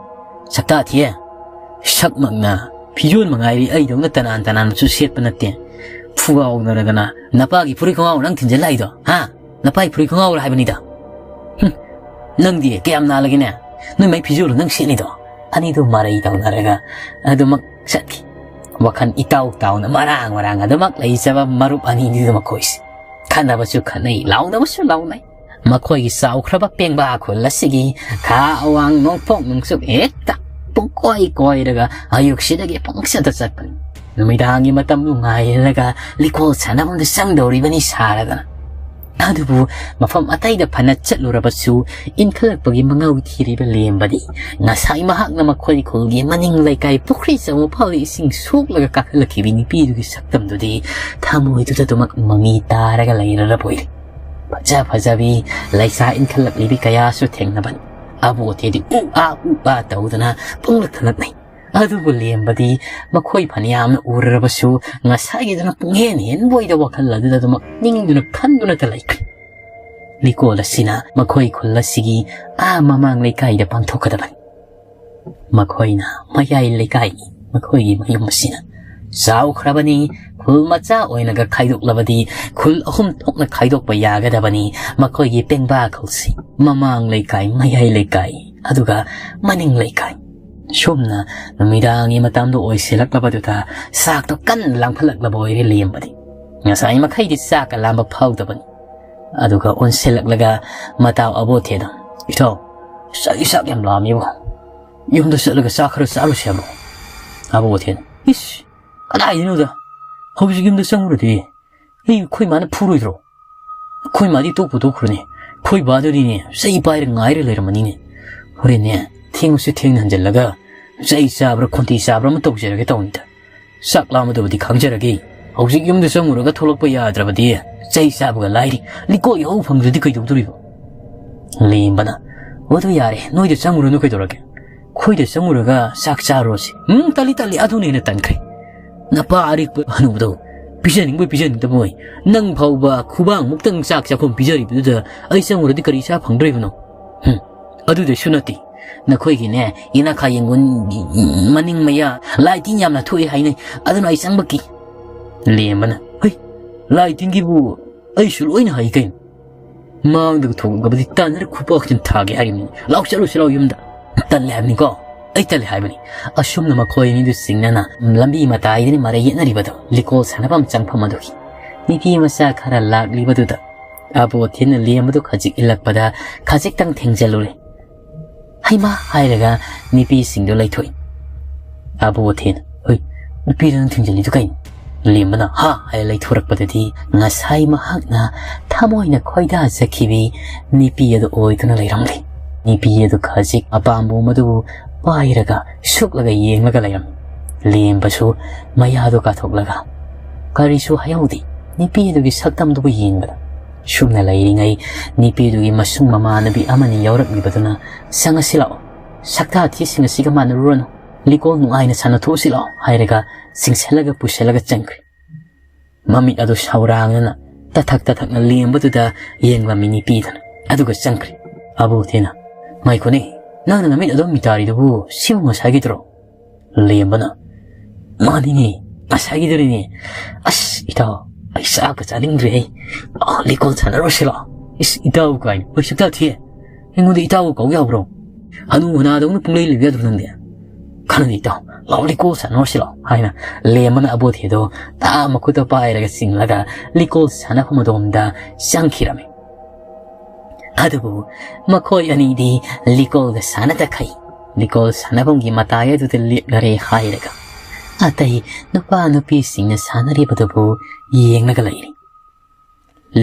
ꯁꯛꯇꯥ ꯊꯤꯌꯦ, ꯁꯛꯃꯛꯅ ꯐꯤꯖꯣꯜ ꯃꯉꯥꯏꯔꯤ, ꯑꯩꯗꯧꯅ ꯇꯅꯥꯟ ꯇꯅꯥꯟꯕꯁꯨ ꯁꯦꯠꯄ ꯅꯠꯇꯦ꯫ ꯐꯨꯒꯥꯎꯅꯔꯗꯅ ꯅꯄꯥꯒꯤ ꯐꯨꯔꯤꯠ ꯈꯣꯡꯒꯥꯎ ꯅꯪ ꯊꯤꯟꯖꯤꯜꯂꯛꯏꯗꯣ, ꯍꯥ? ꯅꯄꯥꯒꯤ ꯐꯨꯔꯤꯠ ꯈꯣꯡꯒꯥꯎꯔ ꯍꯥꯏꯕꯅꯤꯗ꯫ ꯍꯨꯝ, ꯅꯪꯗꯤ ꯀꯌꯥꯝ ꯅꯥꯜꯂꯒꯦꯅꯦ? ꯅꯣꯏ ꯃꯥꯏ ꯐꯤꯖꯣꯜꯂꯣ ꯅꯪ ꯁꯦꯠꯂꯤꯗꯣ?" ꯑꯅꯤꯗꯨ ꯃꯔꯩ ꯇꯧꯅꯔꯒ ꯑꯗꯨꯃꯛ ꯆꯠꯈꯤ꯫ ꯋꯥꯈꯜ ꯏꯇꯥꯎ ꯇꯥꯎꯅ ꯃꯔꯥꯡ ꯃꯔꯥꯡ ꯑꯗꯨꯃꯛ ꯂꯩꯖꯕ ꯃꯔꯨꯞ ꯑꯅꯤꯅꯤꯗꯨ ꯃꯈꯣꯏꯁꯦ꯫ ꯈꯠꯅꯕꯁꯨ ꯈꯠꯅꯩ, ꯂꯥꯎꯅꯕꯁꯨ ꯂꯥꯎꯅꯩ꯫ ꯃꯈꯣꯏꯒꯤ ꯆꯥꯎꯈ꯭ꯔꯕ ꯄꯦꯡꯕꯥ ꯈꯨꯜ ꯑꯁꯤꯒꯤ ꯈꯥ ꯑꯋꯥꯡ ꯅꯣꯡꯄꯣꯛ ꯅꯨꯡꯆꯨꯞ ꯍꯦꯛꯇ ꯄꯨꯡꯀꯣꯏ ꯀꯣꯏꯔꯒ ꯑꯌꯨꯛꯁꯤꯗꯒꯤ ꯄꯪꯆꯠꯇ ꯆꯠꯄꯅꯤ꯫ ꯅꯨꯃꯤꯗꯥꯡꯒꯤ ꯃꯇꯝꯗꯨ ꯉꯥꯏꯔꯒ ꯂꯤꯀꯣꯜ ꯁꯥꯟꯅꯐꯝꯗ ꯆꯪꯗꯧꯔꯤꯕꯅꯤ ꯁꯥꯔꯗꯅ꯫ ꯑꯗꯨꯕꯨ ꯃꯐꯝ ꯑꯇꯩꯗ ꯐꯅ ꯆꯠꯂꯨꯔꯕꯁꯨ, ꯏꯟꯈꯠꯂꯛꯄꯒꯤ ꯃꯉꯥꯎ ꯊꯤꯔꯤꯕ ꯂꯦꯝꯕꯗꯤ ꯉꯁꯥꯏ ꯃꯍꯥꯛꯅ ꯃꯈꯣꯏ ꯈꯨꯜꯒꯤ ꯃꯅꯤꯡ ꯂꯩꯀꯥꯏ ꯄꯨꯈ꯭ꯔꯤ ꯆꯧꯕ ꯐꯥꯎꯗ ꯏꯁꯤꯡ ꯁꯣꯛꯂꯒ ꯀꯥꯈꯠꯂꯛꯈꯤꯕ ꯅꯨꯄꯤꯗꯨꯒꯤ ꯁꯛꯇꯝꯗꯨꯗꯤ ꯊꯃꯣꯏꯗꯨꯗ ꯑꯗꯨꯃꯛ ꯃꯃꯤ ꯇꯥꯔꯒ ꯂꯩꯔꯔꯕ ꯑꯣꯏꯔꯦ꯫ ꯐꯖ ꯐꯖꯕꯤ ꯂꯩꯁꯥ ꯏꯟꯈꯠꯂꯛꯂꯤꯕꯤ ꯀꯌꯥꯁꯨ ꯊꯦꯡꯅꯕꯅꯤ꯫ ꯑꯕꯣꯊꯦꯗꯤ ꯎ ꯑꯥ ꯎ ꯑꯥ ꯇꯧꯗꯨꯅ ꯄꯨꯡꯂꯛꯇ ꯂꯛꯅꯩ꯫ ꯑꯗꯨꯕꯨ ꯂꯦꯝꯕꯗꯤ ꯃꯈꯣꯏ ꯐꯅꯌꯥꯝꯅ ꯎꯔꯔꯕꯁꯨ ꯉꯁꯥꯏꯒꯤꯗꯨꯅ ꯄꯨꯡꯍꯦꯟ ꯍꯦꯟꯕꯣꯏꯗ ꯋꯥꯈꯜ ꯑꯗꯨꯗ ꯑꯗꯨꯃꯛ ꯅꯤꯡꯗꯨꯅ ꯈꯟꯗꯨꯅꯇ ꯂꯩꯈ꯭ꯔꯦ꯫ ꯂꯤꯀꯣꯜ ꯑꯁꯤꯅ ꯃꯈꯣꯏ ꯈꯨꯜ ꯑꯁꯤꯒꯤ ꯑꯥ ꯃꯃꯥꯡ ꯂꯩꯀꯥꯏꯗ ꯄꯥꯡꯊꯣꯛꯀꯗꯕꯅꯤ꯫ ꯃꯈꯣꯏꯅ ꯃꯌꯥꯏ ꯂꯩꯀꯥꯏꯅꯤ, ꯃꯈꯣꯏꯒꯤ ꯃꯌꯨꯝ ꯑꯁꯤꯅ꯫ ꯆꯥꯎꯈ꯭ꯔꯕꯅꯤ꯫ ꯈꯨꯜ ꯃꯆꯥ ꯑꯣꯏꯅꯒ ꯈꯥꯏꯗꯣꯛꯂꯕꯗꯤ ꯈꯨꯜ ꯑꯍꯨꯝ ꯊꯣꯛꯅ ꯈꯥꯏꯗꯣꯛꯄ ꯌꯥꯒꯗꯕꯅꯤ꯫ ꯃꯈꯣꯏꯒꯤ ꯄꯦꯡꯕꯥ ꯈꯨꯜꯁꯤ ꯃꯃꯥꯡ ꯂꯩꯀꯥꯏ, ꯃꯌꯥꯏ ꯂꯩꯀꯥꯏ, ꯑꯗꯨꯒ ꯃꯅꯤꯡ ꯂꯩꯀꯥꯏ꯫ ꯁꯨꯝꯅ ꯅꯨꯃꯤꯗꯥꯡꯒꯤ ꯃꯇꯝꯗ ꯑꯣꯏꯁꯤꯜꯂꯛꯂꯕꯗꯨꯗ ꯆꯥꯛꯇꯣ ꯀꯟꯅ ꯂꯥꯝꯈꯠꯂꯛꯂꯕ ꯑꯣꯏꯔꯦ ꯂꯦꯝꯕꯗꯤ꯫ ꯉꯁꯥꯏ ꯃꯈꯩꯗꯤ ꯆꯥꯛꯀ ꯂꯥꯝꯕ ꯐꯥꯎꯗꯕꯅꯤ꯫ ꯑꯗꯨꯒ ꯑꯣꯟꯁꯤꯜꯂꯛꯂꯒ ꯃꯇꯥꯎ ꯑꯕꯣꯊꯦꯗ, "ꯏꯊꯧ, ꯆꯥꯛ, ꯆꯥꯛ ꯌꯥꯝ ꯂꯥꯝꯃꯤꯕꯣ꯫ ꯌꯨꯝꯗ ꯆꯠꯂꯒ ꯆꯥꯛ ꯈꯔ ꯆꯥꯔꯨꯁꯦ ꯍꯥꯏꯕ꯭ꯔꯣ?" ꯑꯕꯣꯊꯦꯅ, "ꯏꯁ, ꯀꯗꯥꯏꯗꯩꯅꯣꯗ? ꯍꯧꯖꯤꯛ ꯌꯨꯝꯗ ꯆꯪꯉꯨꯔꯗꯤ ꯑꯩ, ꯑꯩꯈꯣꯏ ꯃꯥꯅ ꯐꯨꯔꯣꯏꯗ꯭ꯔꯣ? ꯑꯩꯈꯣꯏ ꯃꯥꯗꯤ ꯇꯣꯛꯄꯨ ꯇꯣꯛꯈ꯭ꯔꯅꯤ꯫ ꯑꯩꯈꯣꯏ ꯕꯥꯗꯨꯗꯤꯅꯦ ꯆꯩ ꯄꯥꯏꯔ ꯉꯥꯏꯔ ꯂꯩꯔꯝꯃꯅꯤꯅꯦ꯫ ꯍꯣꯔꯦꯟꯅꯦ ꯊꯦꯡꯉꯁꯨ ꯊꯦꯡꯅ ꯍꯟꯖꯜꯂꯒ ꯆꯩ ꯆꯥꯕ꯭ꯔꯥ ꯈꯣꯟꯊꯤ ꯆꯥꯕ꯭ꯔꯥ ꯑꯃ ꯇꯧꯖꯔꯒꯦ ꯇꯧꯅꯤꯗ꯫ ꯆꯥꯛ ꯂꯥꯝꯕꯗꯨꯕꯨꯗꯤ ꯈꯪꯖꯔꯒꯦ꯫ ꯍꯧꯖꯤꯛ ꯌꯨꯝꯗ ꯆꯪꯉꯨꯔꯒ ꯊꯣꯛꯂꯛꯄ ꯌꯥꯗ꯭ꯔꯕꯗꯤ ꯆꯩ ꯆꯥꯕꯒ ꯂꯥꯏꯔꯤ, ꯂꯤꯀꯣ ꯌꯧ ꯐꯪꯗ꯭ꯔꯗꯤ ꯀꯩꯗꯧꯗꯣꯔꯤꯕ?" ꯂꯦꯝꯕꯅ, "ꯑꯣ, ꯑꯗꯨ ꯌꯥꯔꯦ, ꯅꯣꯏꯗ ꯆꯪꯉꯨꯔꯅꯨ ꯀꯩꯗꯧꯔꯒꯦ? ꯑꯩꯈꯣꯏꯗ ꯆꯪꯉꯨꯔꯒ ꯆꯥꯛ ꯆꯥꯔꯨꯔꯁꯤ꯫" "ꯎꯝ, ꯇꯜꯂꯤ, ꯇꯜꯂꯤ, ꯑꯗꯨꯅ ꯍꯦꯟꯅ ꯇꯟꯈ꯭ꯔꯦ꯫ ꯅꯄꯥ ꯑꯔꯤꯛꯄ ꯍꯅꯨꯕꯗꯣ ꯄꯤꯖꯅꯤꯡꯕꯣꯏ ꯄꯤꯖꯅꯤꯡꯗꯕꯣꯏ, ꯅꯪ ꯐꯥꯎꯕ ꯈꯨꯕꯥꯡꯃꯨꯛꯇꯪ ꯆꯥꯛ ꯆꯥꯛꯈꯨꯝ ꯄꯤꯖꯔꯤꯕꯗꯨꯗ ꯑꯩ ꯆꯪꯉꯨꯔꯗꯤ ꯀꯔꯤ ꯆꯥ ꯐꯪꯗꯣꯔꯤꯕꯅꯣ? ꯍꯨꯝ, ꯑꯗꯨꯗꯁꯨ ꯅꯠꯇꯦ, ꯅꯈꯣꯏꯒꯤꯅꯦ, ꯌꯦꯅꯈꯥ ꯌꯦꯡꯒꯣꯟ ꯃꯅꯤꯡ ꯃꯌꯥ ꯂꯥꯏ ꯇꯤꯟ ꯌꯥꯝꯅ ꯊꯣꯛꯑꯦ ꯍꯥꯏꯅꯩ, ꯑꯗꯨꯅ ꯑꯩ ꯆꯪꯕ ꯀꯤ꯫" ꯂꯦꯝꯕꯅ, "ꯍꯩ, ꯂꯥꯏ ꯇꯤꯟꯒꯤꯕꯨ ꯑꯩꯁꯨ ꯂꯣꯏꯅ ꯍꯩ ꯀꯩꯅꯣ꯫ ꯃꯥꯡꯗꯒ ꯊꯣꯛꯂꯒꯕꯗꯤ ꯇꯥꯟꯅꯔ ꯈꯨꯄꯥꯛꯁꯤꯅ ꯊꯥꯒꯦ ꯍꯥꯏꯔꯤꯕꯅꯤ꯫ ꯂꯥꯛꯆꯔꯨꯁꯤ ꯂꯥꯛꯑꯣ ꯌꯨꯝꯗ꯫ ꯇꯜꯂꯦ ꯍꯥꯏꯕꯅꯤꯀꯣ, ꯑꯩ ꯇꯜꯂꯦ ꯍꯥꯏꯕꯅꯤ꯫" ꯑꯁꯨꯝꯅ ꯃꯈꯣꯏ ꯑꯅꯤꯗꯨ ꯆꯤꯡꯅꯅ ꯂꯝꯕꯤ ꯃꯇꯥꯏꯗꯅꯤ ꯃꯔꯩ ꯌꯦꯠꯅꯔꯤꯕꯗꯣ, ꯂꯤꯀꯣꯜ ꯁꯥꯟꯅꯐꯝ ꯆꯪꯐꯝ ꯑꯗꯨꯒꯤ꯫ ꯅꯨꯄꯤ ꯃꯆꯥ ꯈꯔ ꯂꯥꯛꯂꯤꯕꯗꯨꯗ ꯑꯕꯣꯊꯤꯅ ꯂꯦꯝꯕꯗꯨ ꯈꯖꯤꯛ ꯏꯜꯂꯛꯄꯗ ꯈꯖꯤꯛꯇꯪ ꯊꯦꯡꯖꯜꯂꯨꯔꯦ꯫ "ꯍꯩꯃꯥ!" ꯍꯥꯏꯔꯒ ꯅꯨꯄꯤꯁꯤꯡꯗꯨ ꯂꯩꯊꯣꯛꯏ꯫ ꯑꯕꯣꯊꯤꯅ, "ꯍꯨꯏ, ꯅꯨꯄꯤꯗꯨ ꯅꯪ ꯊꯦꯡꯖꯜꯂꯤꯗꯨ ꯀꯩꯅꯣ?" ꯂꯦꯝꯕꯅ ꯍꯥ ꯍꯥꯏꯔ ꯂꯩꯊꯣꯔꯛꯄꯗꯗꯤ ꯉꯁꯥꯏ ꯃꯍꯥꯛꯅ ꯊꯃꯣꯏꯅ ꯈꯣꯏꯗꯥꯖꯈꯤꯕꯤ ꯅꯨꯄꯤ ꯑꯗꯨ ꯑꯣꯏꯗꯨꯅ ꯂꯩꯔꯝꯂꯦ꯫ ꯅꯨꯄꯤ ꯑꯗꯨ ꯈꯖꯤꯛ ꯑꯄꯥꯝꯕꯣꯝ ꯑꯗꯨꯕꯨ ꯄꯥꯏꯔꯒ ꯁꯨꯛꯂꯒ ꯌꯦꯡꯂꯒ ꯂꯩꯔꯝꯃꯤ꯫ ꯂꯦꯝꯕꯁꯨ ꯃꯌꯥꯗꯨ ꯀꯥꯊꯣꯛꯂꯒ ꯀꯔꯤꯁꯨ ꯍꯥꯏꯍꯧꯗꯦ꯫ ꯅꯨꯄꯤ ꯑꯗꯨꯒꯤ ꯁꯛꯇꯝꯗꯨꯕꯨ ꯌꯦꯡꯕꯗ ꯁꯨꯝꯅ ꯂꯩꯔꯤꯉꯩ ꯅꯨꯄꯤꯗꯨꯒꯤ ꯃꯁꯨꯡ ꯃꯃꯥꯟꯅꯕꯤ ꯑꯃꯅꯤ ꯌꯥꯎꯔꯛꯂꯤꯕꯗꯨꯅ, "ꯆꯪꯉꯁꯤ ꯂꯥꯛꯑꯣ, ꯁꯛꯇꯥ ꯊꯤꯁꯤꯡ ꯑꯁꯤꯒ ꯃꯥꯟꯅꯔꯨꯔꯅꯨ, ꯂꯤꯀꯣꯜ ꯅꯨꯡꯉꯥꯏꯅ ꯁꯥꯟꯅꯊꯣꯛꯎꯁꯤ ꯂꯥꯛꯑꯣ" ꯍꯥꯏꯔꯒ ꯆꯤꯡꯁꯤꯜꯂꯒ ꯄꯨꯁꯤꯜꯂꯒ ꯆꯪꯈ꯭ꯔꯦ꯫ ꯃꯃꯤꯠ ꯑꯗꯨ ꯁꯥꯎꯔꯥꯡꯅꯅ ꯇꯊꯛ ꯇꯊꯛꯅ ꯂꯦꯝꯕꯗꯨꯗ ꯌꯦꯡꯂꯝꯃꯤ ꯅꯨꯄꯤꯗꯨꯅ꯫ ꯑꯗꯨꯒ ꯆꯪꯈ꯭ꯔꯦ꯫ ꯑꯕꯣꯊꯤꯅ, "ꯉꯥꯏꯈꯣꯅꯦ, ꯅꯪꯅ ꯅꯃꯤꯠ ꯑꯗꯨꯝ ꯃꯤꯇꯥꯔꯤꯗꯨꯕꯨ ꯁꯤꯕꯨ ꯉꯁꯥꯏꯒꯤꯗꯨꯔꯣ?" ꯂꯦꯝꯕꯅ, "ꯃꯥꯅꯤꯅꯦ, "ꯉꯁꯥꯏꯒꯤꯗꯨꯅꯤꯅꯦ꯫ ꯑꯁ, ꯏꯇꯥꯎ, ꯑꯩ ꯆꯥꯛꯀ ꯆꯥꯅꯤꯡꯗ꯭ꯔꯦꯍꯦ꯫ ꯑ, ꯂꯤꯀꯣꯟ ꯁꯥꯟꯅꯔꯨꯁꯤ ꯂꯥꯛꯑꯣ꯫ ꯏꯁ, ꯏꯇꯥꯎ ꯀꯥꯏꯅ, ꯍꯣꯏ, ꯁꯨꯛꯇꯥ ꯊꯤ꯫ ꯑꯩꯉꯣꯟꯗ ꯏꯇꯥꯎ ꯀꯧ ꯌꯥꯕ꯭ꯔꯣ? ꯍꯅꯨ ꯍꯅꯥꯗꯧꯅ ꯄꯨꯡꯂꯩ ꯂꯩꯕ ꯌꯥꯗ꯭ꯔꯣ ꯅꯪꯗꯤ? ꯀꯥꯟꯅꯗꯦ ꯏꯇꯥꯎ, ꯂꯥꯛꯑꯣ, ꯂꯤꯀꯣꯟ ꯁꯥꯟꯅꯔꯨꯁꯤ ꯂꯥꯛꯑꯣ", ꯍꯥꯏꯅ ꯂꯦꯝꯕꯅ ꯑꯕꯣꯊꯤꯗꯣ ꯇꯥ ꯃꯈꯨꯠꯇ ꯄꯥꯏꯔꯒ ꯆꯤꯡꯂꯒ ꯂꯤꯀꯣꯟ ꯁꯥꯟꯅꯐꯝ ꯑꯗꯣꯝꯗ ꯆꯪꯈꯤꯔꯝꯃꯤ꯫ ꯑꯗꯨꯕꯨ ꯃꯈꯣꯏ ꯑꯅꯤꯗꯤ ꯂꯤꯀꯣꯜꯒ ꯁꯥꯟꯅꯗꯈꯩ ꯂꯤꯀꯣꯜ ꯁꯥꯟꯅꯐꯝꯒꯤ ꯃꯇꯥꯏ ꯑꯗꯨꯗ ꯂꯦꯞꯂꯔꯦ ꯍꯥꯏꯔꯒ ꯑꯇꯩ ꯅꯨꯄꯥ ꯅꯨꯄꯤꯁꯤꯡꯅ ꯁꯥꯟꯅꯔꯤꯕꯗꯨꯕꯨ ꯌꯦꯡꯂꯒ ꯂꯩꯔꯤ꯫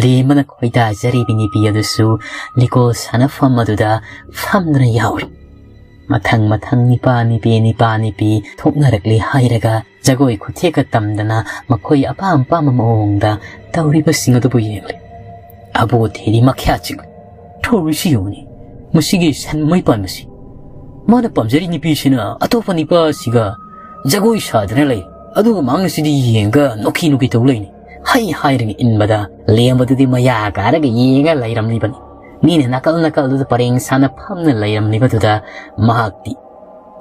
ꯂꯦꯝꯕꯅ ꯈꯣꯏꯗꯥꯖꯔꯤꯕꯤ ꯅꯨꯄꯤ ꯑꯗꯨꯁꯨ ꯂꯤꯀꯣꯜ ꯁꯥꯟꯅꯐꯝ ꯑꯗꯨꯗ ꯐꯝꯗꯨꯅ ꯌꯥꯎꯔꯤ꯫ ꯃꯊꯪ ꯃꯊꯪ ꯅꯤꯄꯥ ꯅꯤꯄꯤ ꯅꯤꯄꯥ ꯅꯤꯄꯤ ꯊꯣꯛꯅꯔꯛꯂꯤ ꯍꯥꯏꯔꯒ ꯖꯒꯣꯏ ꯈꯨꯊꯦꯛꯀ ꯇꯝꯗꯅ ꯃꯈꯣꯏ ꯑꯄꯥꯝ ꯑꯄꯥꯝꯕ ꯃꯑꯣꯡꯗ ꯇꯧꯔꯤꯕꯁꯤꯡ ꯑꯗꯨꯕꯨ ꯌꯦꯡꯂꯤ꯫ ꯑꯕꯣꯊꯤꯗꯤ ꯃꯈ꯭ꯌꯥ ꯆꯤꯛꯂꯤ꯫ "ꯇꯧꯔꯤꯁꯤ ꯌꯦꯡꯉꯨꯅꯦ, ꯃꯁꯤꯒꯤ ꯁꯟ ꯃꯩ ꯄꯥꯟꯕꯁꯤ꯫ ꯃꯥꯅ ꯄꯥꯝꯖꯔꯤ ꯅꯨꯄꯤꯁꯤꯅ ꯑꯇꯣꯞꯄ ꯅꯨꯄꯥꯁꯤꯒ ꯖꯒꯣꯏ ꯁꯥꯗꯅ ꯂꯩ, ꯑꯗꯨꯒ ꯃꯥꯅ ꯁꯤꯗꯤ ꯌꯦꯡꯉꯒ ꯅꯣꯛꯈꯤ ꯅꯣꯛꯈꯤ ꯇꯧ ꯂꯩꯅꯤ", ꯍꯩ ꯍꯥꯏꯔꯒ ꯏꯟꯕꯗ ꯂꯦꯝꯕꯗꯨꯗꯤ ꯃꯌꯥ ꯀꯥꯔꯒ ꯌꯦꯡꯉ ꯂꯩꯔꯝꯂꯤꯕꯅꯤ꯫ ꯃꯤꯅ ꯅꯥꯀꯜ ꯅꯥꯀꯜꯗꯨꯗ ꯄꯔꯦꯡ ꯁꯥꯅ ꯐꯝꯅ ꯂꯩꯔꯝꯂꯤꯕꯗꯨꯗ ꯃꯍꯥꯛꯇꯤ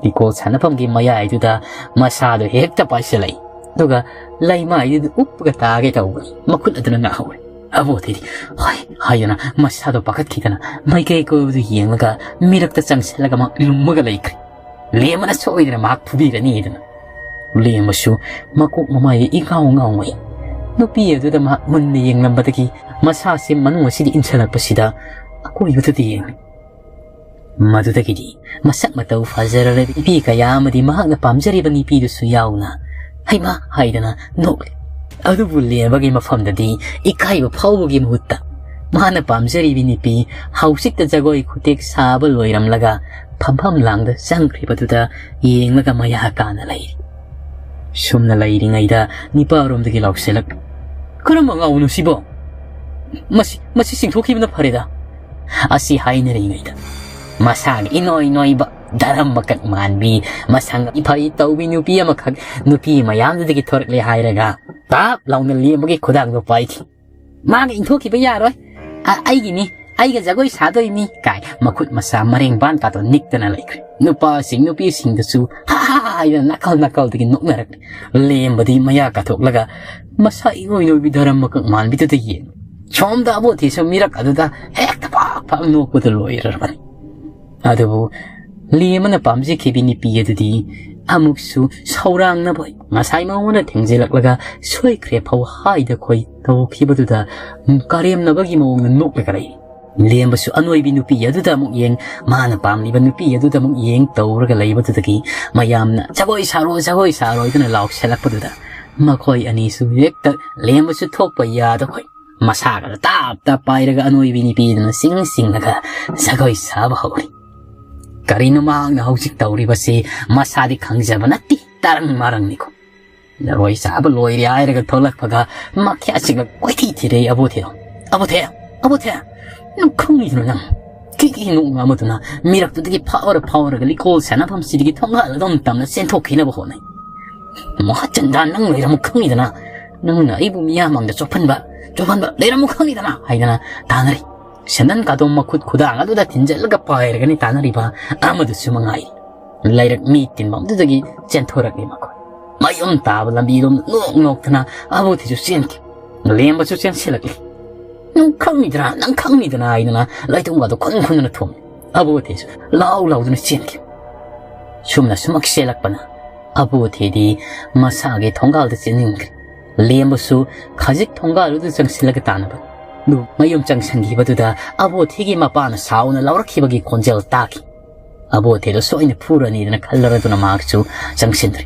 ꯂꯤꯀꯣꯜ ꯁꯥꯟꯅꯐꯝꯒꯤ ꯃꯌꯥꯏꯗꯨꯗ ꯃꯁꯥꯗꯣ ꯍꯦꯛꯇ ꯄꯥꯏꯁꯤꯜꯂꯛꯏ꯫ ꯑꯗꯨꯒ ꯂꯩꯃꯥꯏꯗꯨꯗ ꯎꯞꯄꯒ ꯇꯥꯒꯦ ꯇꯧꯕꯅꯤ꯫ ꯃꯈꯨꯠ ꯑꯗꯨꯅ ꯉꯥꯛꯍꯧꯔꯦ꯫ ꯑꯕꯣꯊꯤꯗꯤ, "ꯍꯣꯏ" ꯍꯥꯏꯗꯨꯅ ꯃꯁꯥꯗꯣ ꯄꯥꯈꯠꯈꯤꯗꯅ ꯃꯥꯏꯀꯩ ꯀꯣꯏꯕꯗꯨ ꯌꯦꯡꯂꯒ ꯃꯤꯔꯛꯇ ꯆꯪꯁꯤꯜꯂꯒ ꯃꯍꯥꯛ ꯂꯨꯝꯃꯒ ꯂꯩꯈ꯭ꯔꯦ꯫ ꯂꯦꯝꯕꯅ ꯁꯣꯏꯗꯅ ꯃꯍꯥꯛ ꯐꯨꯕꯤꯔꯅꯤ ꯍꯥꯏꯗꯅ꯫ ꯂꯦꯝꯕꯁꯨ ꯃꯀꯣꯛ ꯃꯃꯥꯏ ꯏꯉꯥꯎ ꯉꯥꯎꯉꯩ꯫ ꯅꯨꯄꯤ ꯑꯗꯨꯗ ꯃꯍꯥꯛ ꯃꯨꯟꯅ ꯌꯦꯡꯂꯝꯕꯗꯒꯤ ꯃꯁꯥꯁꯤ ꯃꯅꯨꯡ ꯑꯁꯤꯗ ꯏꯟꯁꯤꯜꯂꯛꯄꯁꯤꯗ ꯑꯀꯣꯏꯕꯗꯨꯗ ꯌꯦꯡꯂꯤ꯫ ꯃꯗꯨꯗꯒꯤꯗꯤ ꯃꯁꯛ ꯃꯇꯧ ꯐꯖꯔꯕ ꯅꯨꯄꯤ ꯀꯌꯥ ꯑꯃꯗꯤ ꯃꯍꯥꯛꯅ ꯄꯥꯝꯖꯔꯤꯕ ꯅꯨꯄꯤꯗꯨꯁꯨ ꯌꯥꯎꯅ "ꯍꯩꯃꯥ" ꯍꯥꯏꯗꯅ ꯅꯣꯛꯂꯤ꯫ ꯑꯗꯨꯕꯨ ꯂꯦꯝꯕꯒꯤ ꯃꯐꯝꯗꯗꯤ ꯏꯀꯥꯏꯕ ꯐꯥꯎꯕꯒꯤ ꯃꯍꯨꯠꯇ ꯃꯥꯅ ꯄꯥꯝꯖꯔꯤꯕꯤ ꯅꯨꯄꯤ ꯍꯧꯖꯤꯛꯇ ꯖꯒꯣꯏ ꯈꯨꯇꯦꯛ ꯁꯥꯕ ꯂꯣꯏꯔꯝꯂꯒ ꯐꯝꯐꯝ ꯂꯥꯡꯗ ꯆꯪꯈ꯭ꯔꯤꯕꯗꯨꯗ ꯌꯦꯡꯂꯒ ꯃꯌꯥ ꯀꯥꯅ ꯂꯩꯔꯤ꯫ ꯁꯨꯝꯅ ꯂꯩꯔꯤꯉꯩꯗ ꯅꯤꯄꯥꯔꯣꯝꯗꯒꯤ ꯂꯥꯎꯁꯤꯜꯂꯛ, "ꯀꯔꯝꯕ ꯉꯥꯎꯅꯣ ꯁꯤꯕꯣ? ꯃꯁꯤ, ꯃꯁꯤ ꯆꯤꯡꯊꯣꯛꯈꯤꯕꯅ ꯐꯔꯦꯗ"꯫ ꯑꯁꯤ ꯍꯥꯏꯅꯔꯤꯉꯩꯗ ꯃꯁꯥꯒꯤ ꯏꯅꯣꯏ ꯅꯣꯏꯕ ꯗꯔꯝ ꯃꯀꯛ ꯃꯥꯟꯕꯤ, ꯃꯁꯪ ꯏꯐꯩ ꯇꯧꯕꯤ ꯅꯨꯄꯤ ꯑꯃꯈꯛ ꯅꯨꯄꯤ ꯃꯌꯥꯝꯗꯨꯗꯒꯤ ꯊꯣꯔꯛꯂꯦ ꯍꯥꯏꯔꯒ ꯇꯥꯞ ꯂꯥꯎꯅ ꯂꯦꯝꯕꯒꯤ ꯈꯨꯗꯥꯡꯗꯣ ꯄꯥꯏꯈꯤ꯫ "ꯃꯥꯒ ꯏꯟꯊꯣꯛꯈꯤꯕ ꯌꯥꯔꯣꯏ꯫ ꯑ-, ꯑꯩꯒꯤꯅꯤ, ꯑꯩꯒ ꯖꯒꯣꯏ ꯁꯥꯗꯣꯏꯅꯤ" ꯀꯥꯏ ꯃꯈꯨꯠ ꯃꯁꯥ ꯃꯔꯦꯡ ꯕꯥꯟ ꯀꯥꯗꯣ ꯅꯤꯛꯇꯅ ꯂꯩꯈ꯭ꯔꯦ꯫ ꯅꯨꯄꯥꯁꯤꯡ ꯅꯨꯄꯤꯁꯤꯡꯗꯨꯁꯨ "ꯍꯥ ꯍꯥ ꯍꯥ" ꯍꯥꯏꯗꯅ ꯅꯥꯀꯜ ꯅꯥꯀꯜꯗꯒꯤ ꯅꯣꯛꯅꯔꯛꯂꯤ꯫ ꯂꯦꯝꯕꯗꯤ ꯃꯌꯥ ꯀꯥꯊꯣꯛꯂꯒ ꯃꯁꯥ ꯏꯅꯣꯏ ꯅꯣꯏꯕꯤ ꯙꯔꯃ ꯀꯛ ꯃꯥꯟꯕꯤꯗꯨꯗ ꯌꯦꯡꯂꯤ꯫ ꯁꯣꯝꯗ ꯑꯕꯣꯊꯤꯁꯨ ꯃꯤꯔꯛ ꯑꯗꯨꯗ ꯍꯦꯛꯇ ꯄꯥꯛ ꯄꯥꯛ ꯅꯣꯛꯄꯗ ꯂꯣꯏꯔꯔꯕꯅꯤ꯫ ꯑꯗꯨꯕꯨ ꯂꯦꯝꯕꯅ ꯄꯥꯝꯖꯈꯤꯕꯤ ꯅꯨꯄꯤ ꯑꯗꯨꯗꯤ ꯑꯃꯨꯛꯁꯨ ꯁꯧꯔꯥꯡꯅꯕꯣꯏ ꯉꯁꯥꯏ ꯃꯉꯣꯟꯗ ꯊꯦꯡꯖꯤꯜꯂꯛꯂꯒ ꯁꯣꯏꯈ꯭ꯔꯦ ꯐꯥꯎ ꯍꯥꯏꯗ ꯈꯣꯏ ꯇꯧꯈꯤꯕꯗꯨꯗ ꯀꯔꯦꯝꯅꯕꯒꯤ ꯃꯑꯣꯡꯗ ꯅꯣꯛꯂꯒ ꯂꯩ꯫ ꯂꯦꯝꯕꯁꯨ ꯑꯅꯣꯏꯕꯤ ꯅꯨꯄꯤ ꯑꯗꯨꯗ ꯑꯃꯨꯛ ꯌꯦꯡ, ꯃꯥꯅ ꯄꯥꯝꯂꯤꯕ ꯅꯨꯄꯤ ꯑꯗꯨꯗ ꯑꯃꯨꯛ ꯌꯦꯡ ꯇꯧꯔꯒ ꯂꯩꯕꯗꯨꯗꯒꯤ ꯃꯌꯥꯝꯅ "ꯖꯒꯣꯏ ꯁꯥꯔꯣ, ꯖꯒꯣꯏ ꯁꯥꯔꯣ" ꯍꯥꯏꯗꯨꯅ ꯂꯥꯎꯁꯜꯂꯛꯄꯗꯨꯗ ꯃꯈꯣꯏ ꯑꯅꯤꯁꯨ ꯍꯦꯛꯇ ꯂꯦꯝꯕꯁꯨ ꯊꯣꯛꯄ ꯌꯥꯗꯈꯣꯏ ꯃꯁꯥꯒꯗ ꯇꯥꯞ ꯇꯥꯞ ꯄꯥꯏꯔꯒ ꯑꯅꯣꯏꯕꯤ ꯅꯨꯄꯤꯗꯨꯅ ꯆꯤꯡ ꯆꯤꯡꯂꯒ ꯖꯒꯣꯏ ꯁꯥꯕ ꯍꯧꯔꯤ꯫ ꯀꯔꯤꯅꯣ ꯃꯍꯥꯛꯅ ꯍꯧꯖꯤꯛ ꯇꯧꯔꯤꯕꯁꯤ? ꯃꯁꯥꯗꯤ ꯈꯪꯖꯕ ꯅꯠꯇꯦ, ꯇꯔꯪ ꯃꯔꯪꯅꯤꯀꯣ꯫ ꯖꯒꯣꯏ ꯁꯥꯕ ꯂꯣꯏꯔꯦ ꯍꯥꯏꯔꯒ ꯊꯣꯛꯂꯛꯄꯒ ꯃꯈ꯭ꯌꯥꯠꯁꯤꯒ ꯀꯣꯏꯊꯤ ꯊꯤꯔꯛꯏ ꯑꯕꯣꯊꯦꯗꯣ꯫ "ꯑꯕꯣꯊꯦ! ꯑꯕꯣꯊꯦ! ꯅꯪ ꯈꯪꯉꯤꯗꯅ ꯅꯪ? ꯀꯤꯀꯤ ꯅꯣꯛꯅ ꯑꯃꯗꯨꯅ ꯃꯤꯔꯛꯇꯨꯗꯒꯤ ꯐꯥꯎꯔ ꯐꯥꯎꯔꯒ ꯂꯤꯀꯣꯜ ꯁꯥꯟꯅꯐꯝꯁꯤꯗꯒꯤ ꯊꯣꯡꯒꯥꯜ ꯑꯗꯨꯝ ꯇꯝꯅ ꯆꯦꯟꯊꯣꯛꯈꯤꯅꯕ ꯍꯣꯠꯅꯩ꯫ ꯃꯍꯥꯆꯟꯗ ꯅꯪ ꯂꯩꯔꯝꯃꯨ ꯈꯪꯉꯤꯗꯅ? ꯅꯪꯅ ꯑꯩꯕꯨ ꯃꯤꯌꯥꯝ ꯃꯥꯡꯗ ꯆꯣꯞꯍꯟꯕ, ꯆꯣꯞꯍꯟꯕ ꯂꯩꯔꯝꯃꯨ ꯈꯪꯉꯤꯗꯅ?" ꯍꯥꯏꯗꯅ ꯇꯥꯟꯅꯔꯤ꯫ ꯁꯦꯟꯗꯟ ꯀꯥꯗꯣꯝ ꯃꯈꯨꯠ ꯈꯨꯗꯥꯡ ꯑꯗꯨꯗ ꯊꯤꯟꯖꯜꯂꯒ ꯄꯥꯏꯔꯒꯅꯤ ꯇꯥꯟꯅꯔꯤꯕ ꯑꯃꯗꯨꯁꯨ ꯃꯉꯥꯏꯔꯤ꯫ ꯂꯩꯔꯛ ꯃꯤ ꯇꯤꯟꯐꯝꯗꯨꯗꯒꯤ ꯆꯦꯟꯊꯣꯔꯛꯂꯤ ꯃꯈꯣꯏ꯫ ꯃꯌꯨꯝ ꯇꯥꯕ ꯂꯝꯕꯤꯔꯣꯝꯗ ꯅꯣꯛ ꯅꯣꯛꯇꯅ ꯑꯕꯣꯊꯤꯁꯨ ꯆꯦꯟꯈꯤ꯫ ꯂꯦꯝꯕꯁꯨ ꯆꯦꯟꯁꯤꯜꯂꯛꯂꯤ꯫ "ꯅꯪ ꯈꯪꯉꯤꯗꯅ, ꯅꯪ ꯈꯪꯉꯤꯗꯅ" ꯍꯥꯏꯗꯅ ꯂꯩꯇꯣꯡꯒꯗꯣ ꯈꯨꯟ ꯈꯨꯟꯗꯨꯅ ꯊꯣꯝꯃꯤ꯫ ꯑꯕꯣꯊꯤꯁꯨ ꯂꯥꯎ ꯂꯥꯎꯗꯨꯅ ꯆꯦꯟꯈꯤ꯫ ꯁꯨꯝꯅ ꯁꯨꯃꯛ ꯆꯦꯜꯂꯛꯄꯅ ꯑꯕꯣꯊꯤꯗꯤ ꯃꯁꯥꯒꯤ ꯊꯣꯡꯒꯥꯜꯗ ꯆꯦꯟꯅꯤꯡꯈ꯭ꯔꯦ꯫ ꯂꯦꯝꯕꯁꯨ ꯈꯖꯤꯛ ꯊꯣꯡꯒꯥꯜꯗꯨꯗ ꯆꯪꯁꯤꯜꯂꯒ ꯇꯥꯟꯅꯕ꯫ ꯑꯗꯨ ꯃꯌꯨꯝ ꯆꯪꯁꯤꯟꯈꯤꯕꯗꯨꯗ ꯑꯕꯣꯊꯤꯒꯤ ꯃꯄꯥꯅ ꯁꯥꯎꯅ ꯂꯥꯎꯔꯛꯈꯤꯕꯒꯤ ꯈꯣꯟꯖꯦꯜ ꯇꯥꯈꯤ꯫ ꯑꯕꯣꯊꯤꯗꯣ ꯁꯣꯏꯅ ꯐꯨꯔꯅꯤꯗꯅ ꯈꯜꯂꯔꯗꯨꯅ ꯃꯍꯥꯛꯁꯨ ꯆꯪꯁꯤꯟꯗ꯭ꯔꯤ꯫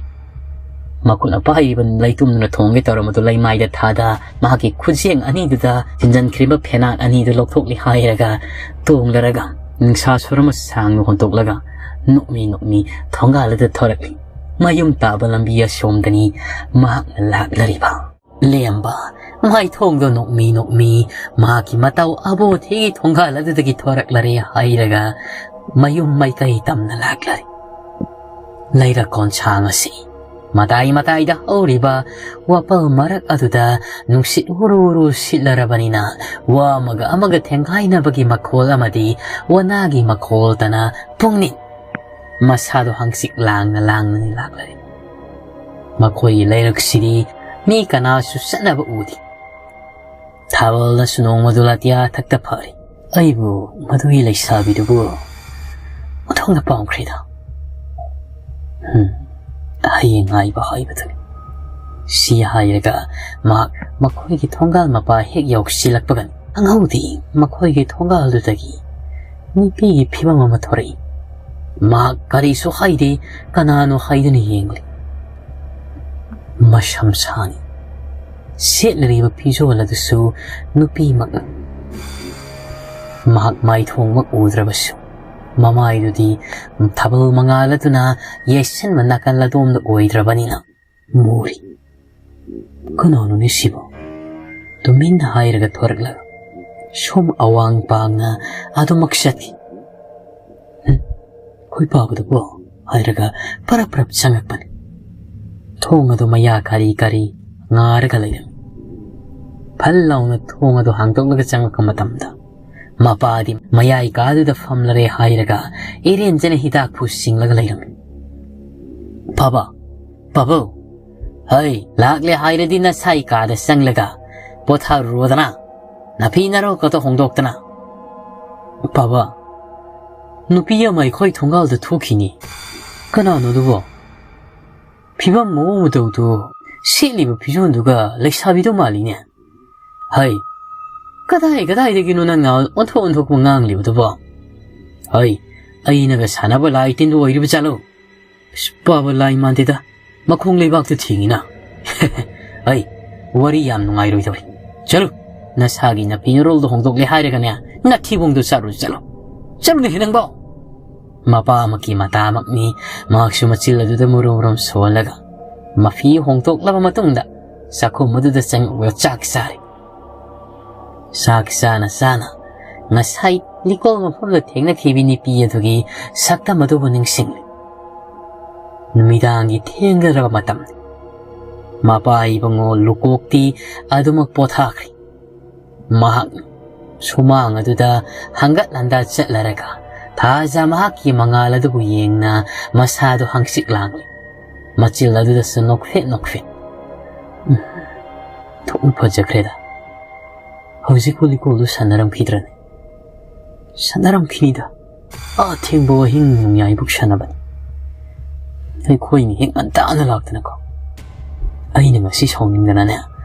ꯃꯈꯨꯠꯅ ꯄꯥꯏꯔꯤꯕ ꯂꯩꯇꯨꯝꯗꯨꯅ ꯊꯣꯡꯒꯦ ꯇꯧꯔꯝꯕꯗꯨ ꯂꯩꯃꯥꯏꯗ ꯊꯥꯗ ꯃꯍꯥꯛꯀꯤ ꯈꯨꯖꯦꯡ ꯑꯅꯤꯗꯨꯗ ꯊꯤꯟꯖꯤꯟꯈ꯭ꯔꯤꯕ ꯐꯦꯅꯥꯠ ꯑꯅꯤꯗꯨ ꯂꯧꯊꯣꯛꯂꯤ ꯍꯥꯏꯔꯒ ꯇꯣꯡꯂꯔꯒ ꯅꯤꯡꯁꯥ ꯁꯣꯔ ꯑꯃ ꯁꯥꯡꯅ ꯍꯣꯟꯇꯣꯛꯂꯒ ꯅꯣꯛꯃꯤ ꯅꯣꯛꯃꯤ ꯊꯣꯡꯒꯥꯜ ꯑꯗꯨꯗ ꯊꯣꯔꯛꯂꯤ꯫ ꯃꯌꯨꯝ ꯇꯥꯕ ꯂꯝꯕꯤ ꯑꯁꯣꯝꯗꯅꯤ ꯃꯍꯥꯛꯅ ꯂꯥꯛꯂꯔꯤꯕ꯫ ꯂꯦꯝꯕ ꯃꯥꯏꯊꯣꯡꯗꯣ ꯅꯣꯛꯃꯤ ꯅꯣꯛꯃꯤ ꯃꯍꯥꯛꯀꯤ ꯃꯇꯧ ꯑꯕꯣꯊꯤꯒꯤ ꯊꯣꯡꯒꯥꯜ ꯑꯗꯨꯗꯒꯤ ꯊꯣꯔꯛꯂꯔꯦ ꯍꯥꯏꯔꯒ ꯃꯌꯨꯝ ꯃꯥꯏꯀꯩ ꯇꯝꯅ ꯂꯥꯛꯂꯔꯦ꯫ ꯂꯩꯔꯛ ꯀꯣꯟꯁꯥꯡ ꯑꯁꯤ ꯃꯇꯥꯏ ꯃꯇꯥꯏꯗ ꯍꯧꯔꯤꯕ ꯋꯥꯄꯜ ꯃꯔꯛ ꯑꯗꯨꯗ ꯅꯨꯡꯁꯤꯠ ꯍꯨꯔꯨ ꯍꯨꯔꯨ ꯁꯤꯠꯂꯔꯕꯅꯤꯅ ꯋꯥ ꯑꯃꯒ ꯑꯃꯒ ꯊꯦꯡꯒꯥꯏꯅꯕꯒꯤ ꯃꯈꯣꯜ ꯑꯃꯗꯤ ꯋꯥꯅꯥꯒꯤ ꯃꯈꯣꯜꯇꯅ ꯄꯨꯡꯅꯤꯡ ꯃꯁꯥꯗꯣ ꯍꯪꯆꯤꯛ ꯂꯥꯡꯅ ꯂꯥꯡꯅꯅꯤ ꯂꯥꯛꯂꯔꯦ꯫ ꯃꯈꯣꯏꯒꯤ ꯂꯩꯔꯛꯁꯤꯗꯤ ꯃꯤ ꯀꯅꯥꯁꯨ ꯆꯠꯅꯕ ꯎꯗꯦ꯫ ꯊꯥꯕꯜꯅꯁꯨ ꯅꯣꯡꯃꯗꯨ ꯂꯥꯇꯤꯌꯥ ꯊꯛꯇ ꯐꯥꯔꯤ꯫ "ꯑꯩꯕꯨ ꯃꯗꯨꯒꯤ ꯂꯩꯁꯥꯕꯤꯗꯨꯕꯨ ꯑꯣꯟꯊꯣꯛꯅ ꯄꯥꯝꯈ꯭ꯔꯦꯗ꯫ ꯍꯝ, ꯍꯌꯦꯡ ꯉꯥꯏꯕ ꯍꯥꯏꯕꯗꯨꯅꯤ"꯫ ꯁꯤ ꯍꯥꯏꯔꯒ ꯃꯍꯥꯛ ꯃꯈꯣꯏꯒꯤ ꯊꯣꯡꯒꯥꯜ ꯃꯄꯥ ꯍꯦꯛ ꯌꯧꯁꯤꯜꯂꯛꯄꯒꯅꯤ꯫ ꯈꯪꯍꯧꯗꯦ, ꯃꯈꯣꯏꯒꯤ ꯊꯣꯡꯒꯥꯜꯗꯨꯗꯒꯤ ꯅꯨꯄꯤꯒꯤ ꯐꯤꯕꯝ ꯑꯃ ꯊꯣꯔꯛꯏ꯫ ꯃꯍꯥꯛ ꯀꯔꯤꯁꯨ ꯍꯥꯏꯗꯦ, ꯀꯅꯥꯅꯣ ꯍꯥꯏꯗꯨꯅ ꯌꯦꯡꯂꯤ꯫ ꯃꯁꯝ ꯁꯥꯡꯏ꯫ ꯁꯦꯠꯂꯤꯕ ꯐꯤꯖꯣꯜ ꯑꯗꯨꯁꯨ ꯅꯨꯄꯤꯃꯛꯅꯤ꯫ ꯃꯍꯥꯛ ꯃꯥꯏꯊꯣꯡꯃꯛ ꯎꯗ꯭ꯔꯕꯁꯨ, ꯃꯃꯥꯏꯗꯨꯗꯤ ꯊꯥꯕꯜ ꯃꯉꯥꯜ ꯑꯗꯨꯅ ꯌꯩꯁꯟꯕ ꯅꯥꯀꯜ ꯑꯗꯣꯝꯗ ꯑꯣꯏꯗ꯭ꯔꯕꯅꯤꯅ ꯃꯨꯔꯤ꯫ "ꯀꯅꯥꯅꯣꯅꯦ ꯁꯤꯕꯣ?" ꯇꯨꯃꯤꯟꯅ ꯍꯥꯏꯔꯒ ꯊꯣꯔꯛꯂꯒ ꯁꯣꯝ ꯑꯋꯥꯡ ꯄꯥꯡꯅ ꯑꯗꯨꯃꯛ ꯆꯠꯈꯤ꯫ "ꯍꯨꯝ, ꯈꯣꯏ ꯄꯥꯕꯗꯨꯕꯣ?" ꯍꯥꯏꯔꯒ ꯄꯔꯞ ꯄꯔꯞ ꯆꯪꯉꯛꯄꯅꯤ꯫ ꯊꯣꯡ ꯑꯗꯨ ꯃꯌꯥ ꯀꯥꯔꯤ ꯀꯥꯔꯤ ꯉꯥꯔꯒ ꯂꯩꯔꯝꯃꯤ꯫ ꯐꯜ ꯂꯥꯎꯅ ꯊꯣꯡ ꯑꯗꯨ ꯍꯥꯡꯗꯣꯛꯂꯒ ꯆꯪꯂꯛꯄ ꯃꯇꯝꯗ, ꯃꯄꯥꯗꯤ ꯃꯌꯥꯏ ꯀꯥꯗꯨꯗ ꯐꯝꯂꯔꯦ ꯍꯥꯏꯔꯒ ꯏꯔꯦꯟꯖꯅ ꯍꯤꯗꯥꯛ ꯐꯨ ꯁꯤꯡꯂꯒ ꯂꯩꯔꯝꯃꯤ꯫ "ꯄꯥꯕ, ꯄꯥꯕꯧ, ꯍꯩ, ꯂꯥꯛꯂꯦ ꯍꯥꯏꯔꯗꯤ ꯅꯁꯥꯏ ꯀꯥꯗ ꯆꯪꯂꯒ ꯄꯣꯊꯥꯔꯨꯔꯣꯗꯅ, ꯅꯐꯤ ꯅꯔꯣꯛꯀꯗꯣ ꯍꯣꯡꯗꯣꯛꯇꯅ"꯫ "ꯄꯥꯕ, ꯅꯨꯄꯤ ꯑꯃ ꯑꯩꯈꯣꯏ ꯊꯣꯡꯒꯥꯜꯗ ꯊꯣꯛꯈꯤꯅꯤ꯫ ꯀꯅꯥꯅꯣ ꯑꯗꯨꯕꯣ? ꯐꯤꯕꯝ ꯃꯑꯣꯡ ꯃꯇꯧꯗꯨ, ꯁꯦꯠꯂꯤꯕ ꯐꯤꯖꯣꯜꯗꯨꯒ ꯂꯩꯁꯥꯕꯤꯗꯣ ꯃꯥꯜꯂꯤꯅꯦ꯫ ꯍꯩ, ꯀꯗꯥꯏ ꯀꯗꯥꯏꯗꯒꯤꯅꯣ ꯅꯪꯅ ꯑꯣꯟꯊꯣꯛ ꯑꯣꯟꯊꯣꯛꯄ ꯉꯥꯡꯂꯤꯕꯗꯨꯕꯣ? ꯍꯩ, ꯑꯩꯅꯒ ꯁꯥꯟꯅꯕ ꯂꯥꯏ ꯇꯤꯟꯗꯨ ꯑꯣꯏꯔꯤꯕ ꯖꯥꯠꯂꯣ? ꯑꯁ, ꯄꯥꯕ ꯂꯥꯏ ꯃꯥꯟꯗꯦꯗ, ꯃꯈꯣꯡ ꯂꯩꯕꯥꯛꯇ ꯊꯦꯡꯉꯤꯅ"꯫ "ꯍꯩ, ꯋꯥꯔꯤ ꯌꯥꯝ ꯅꯨꯡꯉꯥꯏꯔꯣꯏꯗꯧꯔꯤ꯫ ꯆꯠꯂꯨ, ꯅꯁꯥꯒꯤ ꯅꯐꯤ ꯅꯔꯣꯜꯗꯣ ꯍꯣꯡꯗꯣꯛꯂꯦ ꯍꯥꯏꯔꯒꯅꯦ, ꯅꯊꯤꯕꯣꯡꯗꯣ ꯆꯥꯔꯨ ꯆꯠꯂꯣ꯫ ꯆꯠꯂꯨꯅꯦꯍꯦ ꯅꯪꯕꯣ!" ꯃꯄꯥ ꯑꯃꯒꯤ ꯃꯇꯥꯃꯛꯅꯤ꯫ ꯃꯍꯥꯛꯁꯨ ꯃꯆꯤꯜ ꯑꯗꯨꯗ ꯃꯨꯔꯨꯝ ꯃꯨꯔꯨꯝ ꯁꯣꯜꯂꯒ, ꯃꯐꯤ ꯍꯣꯡꯗꯣꯛꯂꯕ ꯃꯇꯨꯡꯗ ꯆꯥꯛꯈꯨꯝ ꯑꯗꯨꯗ ꯆꯪꯂꯒ ꯆꯥꯛ ꯆꯥꯔꯦ꯫ ꯆꯥꯛ ꯆꯥꯅ ꯆꯥꯅ ꯉꯁꯥꯏ ꯂꯤꯀꯣꯜ ꯃꯐꯝꯗ ꯊꯦꯡꯅꯈꯤꯕꯤ ꯅꯨꯄꯤ ꯑꯗꯨꯒꯤ ꯁꯛꯇꯝ ꯑꯗꯨꯕꯨ ꯅꯤꯡꯁꯤꯡꯂꯤ꯫ ꯅꯨꯃꯤꯗꯥꯡꯒꯤ ꯊꯦꯡꯒꯗ꯭ꯔꯕ ꯃꯇꯝꯅꯤ꯫ ꯃꯄꯥ ꯏꯕꯨꯡꯉꯣ ꯂꯨꯀꯣꯛꯇꯤ ꯑꯗꯨꯃꯛ ꯄꯣꯊꯥꯈ꯭ꯔꯦ꯫ ꯃꯍꯥꯛ ꯁꯨꯃꯥꯡ ꯑꯗꯨꯗ ꯍꯪꯒꯠ ꯍꯟꯗꯥ ꯆꯠꯂꯔꯒ ꯊꯥꯖ ꯃꯍꯥꯛꯀꯤ ꯃꯉꯥꯜ ꯑꯗꯨꯕꯨ ꯌꯦꯡꯅ ꯃꯁꯥꯗꯨ ꯍꯪꯆꯤꯛ ꯂꯥꯡꯂꯤ꯫ ꯃꯆꯤꯜ ꯑꯗꯨꯗꯁꯨ ꯅꯣꯛꯐꯦꯠ ꯅꯣꯛꯐꯦꯠ꯫ ꯎꯝ, ꯊꯣꯛꯅ ꯐꯖꯈ꯭ꯔꯦꯗ꯫ ꯍꯧꯖꯤꯛꯄꯨ ꯂꯤꯀꯣꯜꯗꯨ ꯁꯥꯟꯅꯔꯝꯈꯤꯗ꯭ꯔꯅꯤ? ꯁꯥꯟꯅꯔꯝꯈꯤꯅꯤꯗ꯫ ꯑꯥ ꯊꯦꯡꯕ ꯑꯍꯤꯡ ꯅꯣꯡꯌꯥꯏꯕꯨꯛ ꯁꯥꯟꯅꯕꯅꯤ꯫ ꯑꯩꯈꯣꯏꯅ ꯍꯦꯛ ꯉꯟꯇꯥꯅ ꯂꯥꯛꯇꯅꯀꯣ꯫ ꯑꯩꯅ ꯉꯁꯤ ꯁꯥꯎꯅꯤꯡꯗꯅꯅꯦ,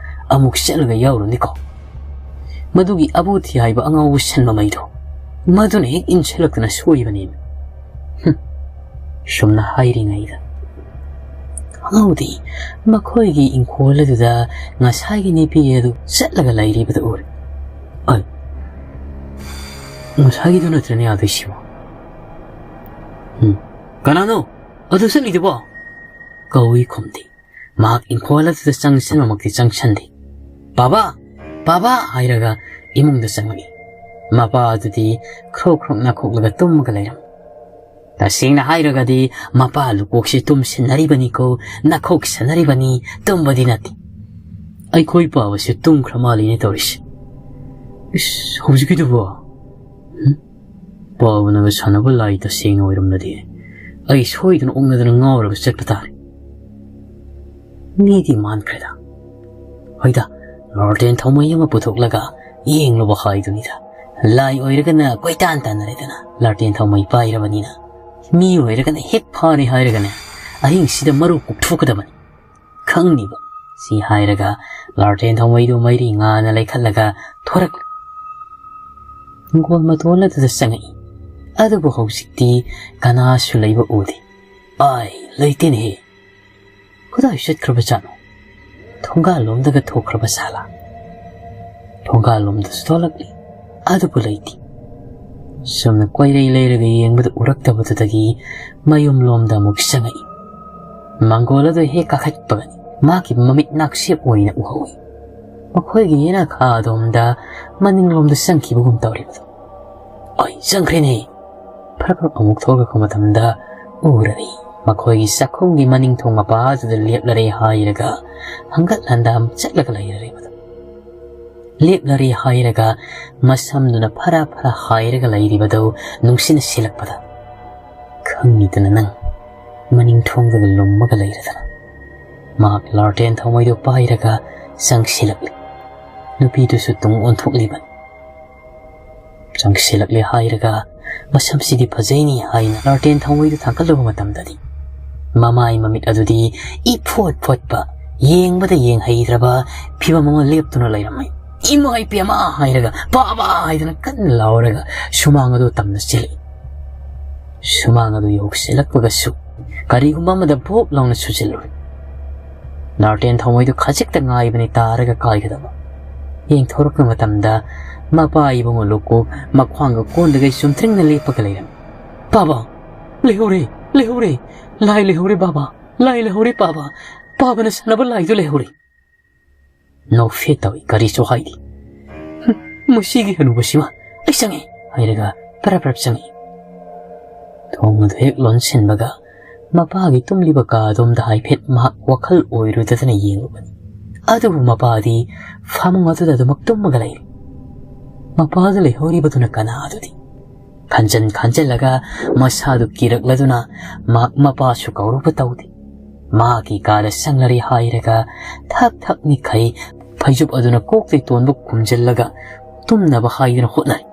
ꯑꯃꯨꯛ ꯆꯠꯂꯒ ꯌꯥꯎꯔꯨꯅꯤꯀꯣ꯫ ꯃꯗꯨꯒꯤ ꯑꯕꯨꯊꯤ ꯍꯥꯏꯕ ꯑꯉꯥꯎꯕ ꯁꯟ ꯃꯃꯩꯗꯣ, ꯃꯗꯨꯅ ꯍꯦꯛ ꯏꯟꯁꯤꯜꯂꯛꯇꯅ ꯁꯣꯏꯕꯅꯦꯃꯤ꯫ ꯍꯨꯝ, ꯁꯨꯝꯅ ꯍꯥꯏꯔꯤꯉꯩꯗ ꯑꯉꯥꯎꯗꯤ ꯃꯈꯣꯏꯒꯤ ꯏꯪꯈꯣꯜ ꯑꯗꯨꯗ ꯉꯁꯥꯏꯒꯤ ꯅꯨꯄꯤ ꯑꯗꯨ ꯆꯠꯂꯒ ꯂꯩꯔꯤꯕꯗꯨ ꯎꯔꯦ꯫ ꯑꯩ, ꯉꯁꯥꯏꯒꯤꯗꯨ ꯅꯠꯇ꯭ꯔꯅꯦ ꯑꯥꯗꯩꯁꯤꯕꯣ? ꯎꯝ, ꯀꯅꯥꯅꯣ ꯑꯗꯨ ꯆꯠꯂꯤꯗꯨꯕꯣ? ꯀꯧꯏ ꯈꯨꯝꯗꯦ꯫ ꯃꯍꯥꯛ ꯏꯪꯈꯣꯜ ꯑꯗꯨꯗ ꯆꯪꯁꯤꯟꯕꯃꯛꯇꯤ ꯆꯪꯁꯤꯟꯗꯦ꯫ "ꯕꯥꯕꯥ! ꯕꯥꯕꯥ!" ꯍꯥꯏꯔꯒ ꯏꯃꯨꯡꯗ ꯆꯪꯂꯛꯏ꯫ ꯃꯄꯥ ꯑꯗꯨꯗꯤ ꯈ꯭ꯔꯣꯛ ꯈ꯭ꯔꯣꯛ ꯅꯥꯈꯣꯛꯂꯒ ꯇꯨꯝꯃꯒ ꯂꯩꯔꯝꯃꯤ꯫ ꯇꯁꯦꯡꯅ ꯍꯥꯏꯔꯒꯗꯤ ꯃꯄꯥ ꯂꯨꯀꯣꯛꯁꯦ ꯇꯨꯝꯁꯤꯟꯅꯔꯤꯕꯅꯤꯀꯣ, ꯅꯥꯈꯣꯛꯁꯟꯅꯔꯤꯕꯅꯤ, ꯇꯨꯝꯕꯗꯤ ꯅꯠꯇꯦ꯫ ꯑꯩꯈꯣꯏ ꯄꯥꯕꯁꯦ ꯇꯨꯝꯈ꯭ꯔ ꯃꯥꯜꯂꯤꯅꯦ ꯇꯧꯔꯤꯁꯦ꯫ ꯏꯁ, ꯍꯧꯖꯤꯛꯀꯤꯗꯨꯕꯣ? ꯍꯨꯝ? ꯄꯥꯕꯅꯒ ꯁꯥꯟꯅꯕ ꯂꯥꯏ ꯇꯁꯦꯡꯅ ꯑꯣꯏꯔꯝꯂꯗꯤ ꯑꯩ ꯁꯣꯏꯗꯅ ꯑꯣꯛꯅꯗꯅ ꯉꯥꯎꯔꯒ ꯆꯠꯄ ꯇꯥꯔꯦ꯫ ꯃꯤꯗꯤ ꯃꯥꯟꯈ꯭ꯔꯦꯗ꯫ ꯍꯣꯏꯗ, ꯂꯥꯔꯇꯦꯟ ꯊꯥꯎꯃꯩ ꯑꯃ ꯄꯨꯊꯣꯛꯂꯒ ꯌꯦꯡꯂꯨꯕ ꯍꯥꯏꯗꯨꯅꯤꯗ꯫ ꯂꯥꯏ ꯑꯣꯏꯔꯒꯅ ꯀꯣꯏꯇꯥꯟ ꯇꯥꯟꯅꯔꯦꯗꯅ, ꯂꯥꯔꯇꯦꯟ ꯊꯥꯎꯃꯩ ꯄꯥꯏꯔꯕꯅꯤꯅ꯫ ꯃꯤ ꯑꯣꯏꯔꯒꯅ ꯍꯦꯛ ꯐꯥꯔꯦ ꯍꯥꯏꯔꯒꯅꯦ, ꯑꯍꯤꯡꯁꯤꯗ ꯃꯔꯨ ꯀꯣꯛꯊꯣꯛꯀꯗꯕꯅꯤ꯫ ꯈꯪꯅꯤꯕ꯫ ꯁꯤ ꯍꯥꯏꯔꯒ ꯂꯥꯔꯇꯦꯟ ꯊꯥꯎꯃꯩꯗꯨ ꯃꯩꯔꯤ ꯉꯥꯅ ꯂꯩꯈꯠꯂꯒ ꯊꯣꯔꯛꯂꯦ꯫ ꯍꯤꯡꯒꯣꯜ ꯃꯇꯣꯜ ꯑꯗꯨꯗ ꯆꯪꯉꯛꯏ꯫ ꯑꯗꯨꯕꯨ ꯍꯧꯖꯤꯛꯇꯤ ꯀꯅꯥꯁꯨ ꯂꯩꯕ ꯎꯗꯦ꯫ ꯑꯥꯏ, ꯂꯩꯇꯦꯅꯦꯍꯦ꯫ ꯀꯗꯥꯏ ꯆꯠꯈ꯭ꯔꯕ ꯖꯥꯠꯅꯣ? ꯊꯣꯡꯒꯥꯜ ꯂꯣꯝꯗꯒ ꯊꯣꯛꯈ꯭ꯔꯕ ꯖꯥꯠꯂꯥ? ꯊꯣꯡꯒꯥꯜ ꯂꯣꯝꯗꯁꯨ ꯊꯣꯛꯂꯛꯂꯤ꯫ ꯑꯗꯨꯕꯨ ꯂꯩꯇꯦ꯫ ꯁꯨꯝꯅ ꯀꯣꯏꯔꯩ ꯂꯩꯔꯒ ꯌꯦꯡꯕꯗ ꯎꯔꯛꯇꯕꯗꯨꯗꯒꯤ ꯃꯌꯨꯝ ꯂꯣꯝꯗ ꯑꯃꯨꯛ ꯆꯪꯉꯛꯏ꯫ ꯃꯪꯒꯣꯜ ꯑꯗꯨ ꯍꯦꯛ ꯀꯥꯈꯠꯄꯒꯅꯤ ꯃꯍꯥꯛꯀꯤ ꯃꯃꯤꯠ ꯅꯥꯛꯁꯦꯞ ꯑꯣꯏꯅ ꯎꯍꯧꯏ꯫ ꯃꯈꯣꯏꯒꯤ ꯌꯦꯅꯈꯥ ꯑꯗꯣꯝꯗ ꯃꯅꯤꯡꯂꯣꯝꯗ ꯆꯪꯈꯤꯕꯒꯨꯝ ꯇꯧꯔꯤꯕꯗꯨ꯫ "ꯑꯩ ꯆꯪꯈ꯭ꯔꯦꯅꯦ!" ꯐꯔꯛ ꯐꯔꯛ ꯑꯃꯨꯛ ꯊꯣꯛꯂꯛꯄ ꯃꯇꯝꯗ ꯎꯔꯔꯤ꯫ ꯃꯈꯣꯏꯒꯤ ꯆꯥꯛꯈꯨꯝꯒꯤ ꯃꯅꯤꯡ ꯊꯣꯡ ꯃꯄꯥ ꯑꯗꯨꯗ ꯂꯦꯞꯂꯔꯦ ꯍꯥꯏꯔꯒ ꯍꯪꯒꯠ ꯍꯟꯗ ꯆꯠꯂꯒ ꯂꯩꯔꯔꯤꯕꯗꯨ꯫ ꯂꯦꯞꯂꯔꯦ ꯍꯥꯏꯔꯒ ꯃꯁꯝꯗꯨꯅ ꯐꯔꯥ ꯐꯔꯥ ꯍꯥꯏꯔꯒ ꯂꯩꯔꯤꯕꯗꯨ ꯅꯨꯡꯁꯤꯠꯅ ꯁꯤꯜꯂꯛꯄꯗ, "ꯈꯪꯉꯤꯗꯅ ꯅꯪ ꯃꯅꯤꯡ ꯊꯣꯡꯗꯒ ꯂꯨꯝꯃꯒ ꯂꯩꯔꯗꯅ"꯫ ꯃꯍꯥꯛ ꯂꯥꯔꯇꯦꯟ ꯊꯥꯎꯃꯩꯗꯨ ꯄꯥꯏꯔꯒ ꯆꯪꯁꯤꯜꯂꯛꯂꯤ꯫ ꯅꯨꯄꯤꯗꯨꯁꯨ ꯇꯨꯡ ꯑꯣꯟꯊꯣꯛꯂꯤꯕꯅꯤ꯫ ꯆꯪꯁꯤꯜꯂꯛꯂꯦ ꯍꯥꯏꯔꯒ ꯃꯁꯝꯁꯤꯗꯤ ꯐꯖꯩꯅꯤ ꯍꯥꯏꯅ ꯂꯥꯔꯇꯦꯟ ꯊꯥꯎꯃꯩꯗꯨ ꯊꯥꯡꯒꯠꯂꯨꯕ ꯃꯇꯝꯗꯗꯤ, ꯃꯃꯥꯏ ꯃꯃꯤꯠ ꯑꯗꯨꯗꯤ ꯏꯐꯣꯠ ꯐꯣꯠꯄ, ꯌꯦꯡꯕꯗ ꯌꯦꯡꯍꯩꯗ꯭ꯔꯕ ꯐꯤꯕꯝ ꯑꯃ ꯂꯦꯞꯇꯨꯅ ꯂꯩꯔꯝꯃꯤ꯫ "ꯏꯃꯥ ꯏꯄꯦꯝꯃ!" ꯍꯥꯏꯔꯒ, "ꯕꯥꯕꯥ!" ꯍꯥꯏꯗꯅ ꯀꯟꯅ ꯂꯥꯎꯔꯒ ꯁꯨꯃꯥꯡ ꯑꯗꯨ ꯇꯝꯅ ꯆꯦꯜꯂꯛꯏ꯫ ꯁꯨꯃꯥꯡ ꯑꯗꯨ ꯌꯧꯁꯤꯜꯂꯛꯄꯒꯁꯨ ꯀꯔꯤꯒꯨꯝꯕ ꯑꯃꯗ ꯚꯣꯞ ꯂꯥꯎꯅ ꯁꯨꯖꯤꯜꯂꯨꯔꯦ꯫ ꯂꯥꯔꯇꯦꯟ ꯊꯥꯎꯃꯩꯗꯨ ꯈꯖꯤꯛꯇ ꯉꯥꯏꯕꯅꯤ ꯇꯥꯔꯒ ꯀꯥꯏꯒꯗꯕ꯫ ꯌꯦꯡꯊꯣꯔꯛꯄ ꯃꯇꯝꯗ ꯃꯄꯥ ꯏꯕꯨꯡꯉꯣ ꯂꯨꯀꯣꯛ ꯃꯈ꯭ꯋꯥꯡꯒ ꯀꯣꯟꯗꯒꯩ ꯆꯨꯝꯊ꯭ꯔꯤꯡꯅ ꯂꯦꯞꯄꯒ ꯂꯩꯔꯝꯃꯤ꯫ "ꯕꯥꯕꯥ, ꯂꯩꯍꯧꯔꯦ, ꯂꯩꯍꯧꯔꯦ! ꯂꯥꯏ ꯂꯩꯍꯧꯔꯦ ꯕꯥꯕꯥ! ꯂꯥꯏ ꯂꯩꯍꯧꯔꯦ ꯕꯥꯕꯥ! ꯄꯥꯕꯅ ꯁꯥꯟꯅꯕ ꯂꯥꯏꯗꯨ ꯂꯩꯍꯧꯔꯦ!" ꯅꯣꯛꯐꯦꯠ ꯇꯧꯏ, ꯀꯔꯤꯁꯨ ꯍꯥꯏꯗꯦ꯫ "ꯍꯨꯝ, ꯃꯁꯤꯒꯤ ꯍꯅꯨꯕꯁꯤꯃ ꯑꯩ ꯆꯪꯉꯦ!" ꯍꯥꯏꯔꯒ ꯄꯔꯞ ꯄꯔꯞ ꯆꯪꯉꯛꯏ꯫ ꯊꯣꯡ ꯑꯗꯨ ꯍꯦꯛ ꯂꯣꯟꯁꯤꯟꯕꯒ ꯃꯄꯥꯒꯤ ꯇꯨꯝꯂꯤꯕ ꯀꯥ ꯑꯗꯣꯝꯗ ꯍꯥꯏꯐꯦꯠ ꯃꯍꯥꯛ ꯋꯥꯈꯜ ꯑꯣꯏꯔꯨꯗꯗꯅ ꯌꯦꯡꯂꯨꯕꯅꯤ꯫ ꯑꯗꯨꯕꯨ ꯃꯄꯥꯗꯤ ꯐꯃꯨꯡ ꯑꯗꯨꯗ ꯑꯗꯨꯃꯛ ꯇꯨꯝꯃꯒ ꯂꯩꯔꯤ꯫ ꯃꯄꯥꯗ ꯂꯩꯍꯧꯔꯤꯕꯗꯨꯅ ꯀꯅꯥ ꯑꯗꯨꯗꯤ? ꯈꯟꯖꯟ ꯈꯟꯖꯜꯂꯒ ꯃꯁꯥꯗꯨ ꯀꯤꯔꯛꯂꯗꯨꯅ ꯃꯍꯥꯛ ꯃꯄꯥꯁꯨ ꯀꯧꯔꯨꯕ ꯇꯧꯗꯦ꯫ ꯃꯍꯥꯛꯀꯤ ꯀꯥꯗ ꯆꯪꯂꯔꯦ ꯍꯥꯏꯔꯒ ꯊꯛ ꯊꯛ ꯅꯤꯛꯈꯩ ꯐꯩꯖꯨꯞ ꯑꯗꯨꯅ ꯀꯣꯛꯇꯩ ꯇꯣꯟꯕ ꯈꯨꯝꯖꯤꯜꯂꯒ ꯇꯨꯝꯅꯕ ꯍꯥꯏꯗꯨꯅ ꯍꯣꯠꯅꯔꯤ꯫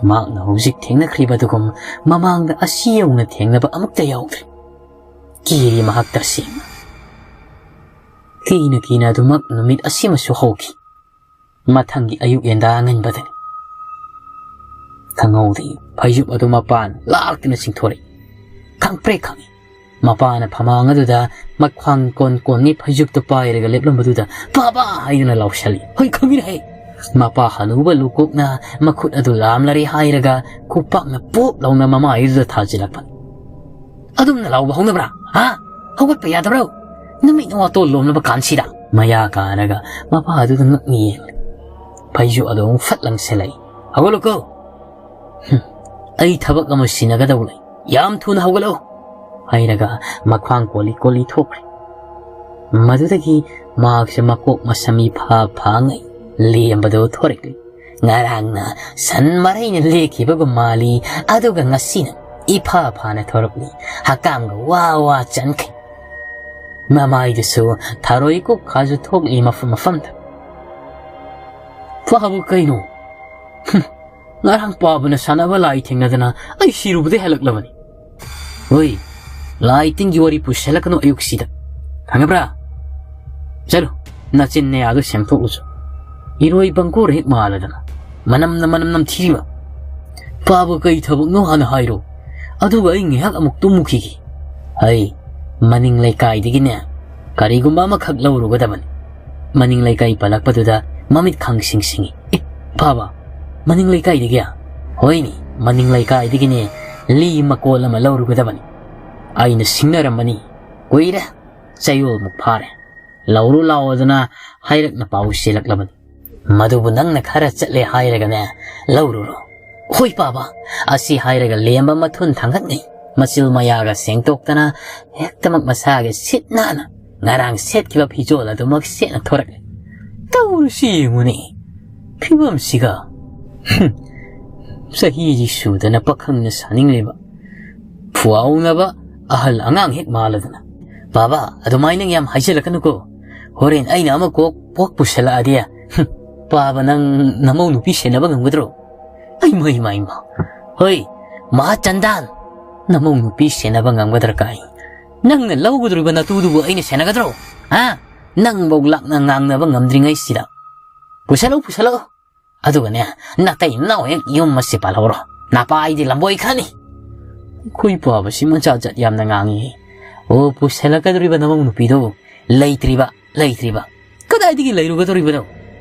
ꯃꯍꯥꯛꯅ ꯍꯧꯖꯤꯛ ꯊꯦꯡꯅꯈ꯭ꯔꯤꯕ ꯑꯗꯨꯒꯨꯝ ꯃꯃꯥꯡꯗ ꯑꯁꯤ ꯌꯧꯅ ꯊꯦꯡꯅꯕ ꯑꯃꯨꯛꯇ ꯌꯥꯎꯗ꯭ꯔꯤ꯫ ꯀꯤꯔꯤ ꯃꯍꯥꯛ ꯇꯁꯦꯡꯅ꯫ ꯀꯤꯅ ꯀꯤꯅ ꯑꯗꯨꯃꯛ ꯅꯨꯃꯤꯠ ꯑꯁꯤꯃꯁꯨ ꯍꯧꯈꯤ꯫ ꯃꯊꯪꯒꯤ ꯑꯌꯨꯛ ꯌꯦꯟꯗꯥ ꯑꯉꯟꯕꯗꯅꯤ꯫ ꯈꯪꯍꯧꯗꯦ, ꯐꯩꯖꯨꯞ ꯑꯗꯨ ꯃꯄꯥꯅ ꯂꯥꯛꯇꯨꯅ ꯆꯤꯡꯊꯣꯔꯛꯏ꯫ ꯈꯪꯄ꯭ꯔꯦꯛ ꯈꯪꯉꯤ꯫ ꯃꯄꯥꯅ ꯐꯃꯥꯡ ꯑꯗꯨꯗ ꯃꯈ꯭ꯋꯥꯡ ꯀꯣꯟ ꯀꯣꯟꯉꯩ ꯐꯩꯖꯨꯞꯇꯨ ꯄꯥꯏꯔꯒ ꯂꯦꯞꯂꯝꯕꯗꯨꯗ "ꯕꯥꯕꯥ!" ꯍꯥꯏꯗꯨꯅ ꯂꯥꯎꯁꯜꯂꯤ꯫ "ꯍꯣꯏ, ꯈꯪꯉꯤꯅꯦ ꯍꯦ!" ꯃꯄꯥ ꯍꯅꯨꯕ ꯂꯨꯀꯣꯛꯅ ꯃꯈꯨꯠ ꯑꯗꯨ ꯂꯥꯝꯂꯔꯦ ꯍꯥꯏꯔꯒ ꯈꯨꯄꯥꯛꯅ ꯄꯣꯞ ꯂꯥꯎꯅ ꯃꯃꯥꯏꯗꯨꯗ ꯊꯥꯖꯤꯜꯂꯛꯄꯅꯤ꯫ "ꯑꯗꯨꯝꯅ ꯂꯥꯎꯕ ꯍꯧꯅꯕ꯭ꯔꯥ? ꯍꯥ? ꯍꯧꯒꯠꯄ ꯌꯥꯗꯕ꯭ꯔꯣ? ꯅꯨꯃꯤꯠ ꯅꯋꯥꯇꯣꯜ ꯂꯣꯝꯂꯕ ꯀꯥꯟꯁꯤꯗ?" ꯃꯌꯥ ꯀꯥꯔꯒ ꯃꯄꯥ ꯑꯗꯨꯗ ꯉꯛꯅ ꯌꯦꯡꯂꯤ꯫ ꯐꯩꯖꯨꯞ ꯑꯗꯨ ꯑꯃꯨꯛ ꯐꯠ ꯂꯪꯁꯤꯜꯂꯛꯏ꯫ "ꯍꯧꯒꯠꯂꯨꯀꯣ!" "ꯍꯨꯝ, ꯑꯩ ꯊꯕꯛ ꯑꯃ ꯁꯤꯟꯅꯒꯗꯧ ꯂꯩ꯫ ꯌꯥꯝ ꯊꯨꯅ ꯍꯧꯒꯠꯂꯣ!" ꯍꯥꯏꯔꯒ ꯃꯈ꯭ꯋꯥꯡ ꯀꯣꯜꯂꯤ ꯀꯣꯜꯂꯤ ꯊꯣꯛꯈ꯭ꯔꯦ꯫ ꯃꯗꯨꯗꯒꯤ ꯃꯍꯥꯛꯁꯦ ꯃꯀꯣꯛ ꯃꯁꯝ ꯏꯐꯥ ꯐꯥꯉꯩ ꯂꯦꯝꯕꯗꯨ ꯊꯣꯔꯛꯂꯤ꯫ ꯉꯔꯥꯡꯅ ꯁꯟ ꯃꯔꯩꯅ ꯂꯦꯛꯈꯤꯕꯒꯨꯝ ꯃꯥꯜꯂꯤ, ꯑꯗꯨꯒ ꯉꯁꯤꯅ ꯏꯐꯥ ꯐꯥꯅ ꯊꯣꯔꯛꯂꯤ꯫ ꯍꯀꯥꯝꯒ ꯋꯥ ꯋꯥ ꯆꯟꯈꯤ꯫ ꯃꯃꯥꯏꯗꯨꯁꯨ ꯊꯔꯣꯏ ꯀꯨꯞ ꯈꯥꯁꯨ ꯊꯣꯛꯂꯤ ꯃꯐꯝ ꯃꯐꯝꯗ꯫ "ꯐꯥꯕ ꯀꯩꯅꯣ? ꯍꯨꯝ, ꯉꯔꯥꯡ ꯄꯥꯕꯅ ꯁꯥꯟꯅꯕ ꯂꯥꯏ ꯊꯦꯡꯅꯗꯅ ꯑꯩ ꯁꯤꯔꯨꯕꯗꯩ ꯍꯜꯂꯛꯂꯕꯅꯤ꯫ ꯍꯣꯏ, ꯂꯥꯏ ꯇꯤꯟꯒꯤ ꯋꯥꯔꯤ ꯄꯨꯁꯜꯂꯛꯀꯅꯨ ꯑꯌꯨꯛꯁꯤꯗ꯫ ꯈꯪꯉꯕ꯭ꯔꯥ? ꯆꯠꯂꯨ, ꯅꯆꯤꯟ ꯅꯌꯥꯗꯨ ꯁꯦꯡꯊꯣꯛꯂꯨꯆꯣ꯫ ꯏꯔꯣꯏ ꯕꯪꯀꯣꯔ ꯍꯦꯛ ꯃꯥꯜꯂꯗꯅ꯫ ꯃꯅꯝꯅ ꯃꯅꯝ ꯅꯝꯊꯤꯔꯤꯕ꯫ ꯄꯥꯕ ꯀꯩ ꯊꯕꯛꯅꯣ ꯍꯥꯟꯅ ꯍꯥꯏꯔꯣ꯫ ꯑꯗꯨꯒ ꯑꯩ ꯉꯥꯏꯍꯥꯛ ꯑꯃꯨꯛ ꯇꯨꯝꯃꯨꯈꯤꯒꯦ꯫ ꯑꯩ ꯃꯅꯤꯡ ꯂꯩꯀꯥꯏꯗꯒꯤꯅꯦ ꯀꯔꯤꯒꯨꯝꯕ ꯑꯃꯈꯛ ꯂꯧꯔꯨꯒꯗꯕꯅꯤ꯫" ꯃꯅꯤꯡ ꯂꯩꯀꯥꯏ ꯄꯜꯂꯛꯄꯗꯨꯗ ꯃꯃꯤꯠ ꯈꯪꯁꯤꯡ ꯁꯤꯡꯏ꯫ "ꯑꯦ, ꯄꯥꯕ, ꯃꯅꯤꯡ ꯂꯩꯀꯥꯏꯗꯒꯤ?" "ꯍꯣꯏꯅꯦ, ꯃꯅꯤꯡ ꯂꯩꯀꯥꯏꯗꯒꯤꯅꯦ ꯂꯤ ꯃꯀꯣꯜ ꯑꯃ ꯂꯧꯔꯨꯒꯗꯕꯅꯤ꯫ ꯑꯩꯅ ꯁꯤꯡꯅꯔꯝꯕꯅꯤ꯫ ꯀꯨꯏꯔꯦ, ꯆꯌꯣꯜꯃꯨꯛ ꯐꯥꯔꯦ꯫ ꯂꯧꯔꯨ ꯂꯥꯛꯑꯣꯗꯅ ꯍꯥꯏꯔꯛꯅ ꯄꯥꯎ ꯆꯦꯜꯂꯛꯂꯕꯅꯤ꯫ ꯃꯗꯨꯕꯨ ꯅꯪꯅ ꯈꯔ ꯆꯠꯂꯦ ꯍꯥꯏꯔꯒꯅꯦ, ꯂꯧꯔꯨꯔꯣ꯫" "ꯍꯣꯏ ꯄꯥꯕ꯫" ꯑꯁꯤ ꯍꯥꯏꯔꯒ ꯂꯦꯝꯕ ꯃꯊꯨꯟ ꯊꯥꯡꯒꯠꯅꯩ꯫ ꯃꯆꯤꯜ ꯃꯌꯥꯒ ꯁꯦꯡꯗꯣꯛꯇꯅ ꯍꯦꯛꯇꯃꯛ ꯃꯁꯥꯒꯤ ꯁꯤꯠ ꯅꯥꯟꯅ ꯉꯔꯥꯡ ꯁꯦꯠꯈꯤꯕ ꯐꯤꯖꯣꯜ ꯑꯗꯨꯃꯛ ꯁꯦꯠꯅ ꯊꯣꯔꯛꯂꯦ꯫ ꯇꯧꯔꯤꯁꯤ ꯌꯦꯡꯉꯨꯅꯦ, ꯐꯤꯕꯝꯁꯤꯒ꯫ ꯍꯨꯝ, ꯆꯍꯤꯗꯤ ꯁꯨꯗꯅ ꯄꯥꯈꯪꯅ ꯁꯥꯅꯤꯡꯂꯤꯕ꯫ ꯐꯨꯋꯥꯎꯅꯕ ꯑꯍꯜ ꯑꯉꯥꯡ ꯍꯦꯛ ꯃꯥꯜꯂꯗꯅ꯫ "ꯕꯥꯕꯥ, ꯑꯗꯨꯃꯥꯏꯅ ꯌꯥꯝ ꯍꯥꯏꯖꯤꯜꯂꯛꯀꯅꯨꯀꯣ꯫ ꯍꯣꯔꯦꯟ ꯑꯩꯅ ꯑꯃ ꯀꯣꯛ ꯄꯣꯛ ꯄꯨꯁꯜꯂꯛꯑꯗꯤ, ꯍꯨꯝ, ꯄꯥꯕ ꯅꯪ ꯅꯃꯧ ꯅꯨꯄꯤ ꯁꯦꯟꯅꯕ ꯉꯝꯒꯗ꯭ꯔꯣ?" "ꯑꯩꯃ, ꯏꯃ, ꯏꯃ꯫ ꯍꯣꯏ, ꯃꯍꯥꯆꯟꯗꯥꯟ, ꯅꯃꯧ ꯅꯨꯄꯤ ꯁꯦꯟꯅꯕ ꯉꯝꯒꯗ꯭ꯔꯥ ꯀꯥꯏ? ꯅꯪꯅ ꯂꯧꯒꯗꯧꯔꯤꯕ ꯅꯇꯨꯗꯨꯕꯨ ꯑꯩꯅ ꯁꯦꯟꯅꯒꯗ꯭ꯔꯣ? ꯍꯥ? ꯅꯪꯕꯧ ꯂꯥꯛꯅ ꯉꯥꯡꯅꯕ ꯉꯝꯗ꯭ꯔꯤꯉꯩꯁꯤꯗ꯫ ꯄꯨꯁꯜꯂꯛꯎ, ꯄꯨꯁꯜꯂꯛꯎ꯫ ꯑꯗꯨꯒꯅꯦ, ꯅꯇꯩ ꯅꯅꯥꯎ ꯍꯦꯛ ꯌꯨꯝ ꯑꯁꯤ ꯄꯥꯜꯍꯧꯔꯣ꯫ ꯅꯄꯥꯏꯗꯤ ꯂꯝꯕꯣꯏ ꯈꯔꯅꯤ꯫" ꯑꯩꯈꯣꯏ ꯄꯥꯕꯁꯤ ꯃꯆꯥ ꯖꯥꯠ ꯌꯥꯝꯅ ꯉꯥꯡꯉꯤ꯫ ꯑꯣ, ꯄꯨꯁꯜꯂꯛꯀꯗꯧꯔꯤꯕ ꯅꯃꯧ ꯅꯨꯄꯤꯗꯣ ꯂꯩꯇ꯭ꯔꯤꯕ, ꯂꯩꯇ꯭ꯔꯤꯕ꯫ ꯀꯗꯥꯏꯗꯒꯤ ꯂꯩꯔꯨꯒꯗꯧꯔꯤꯕꯅꯣ?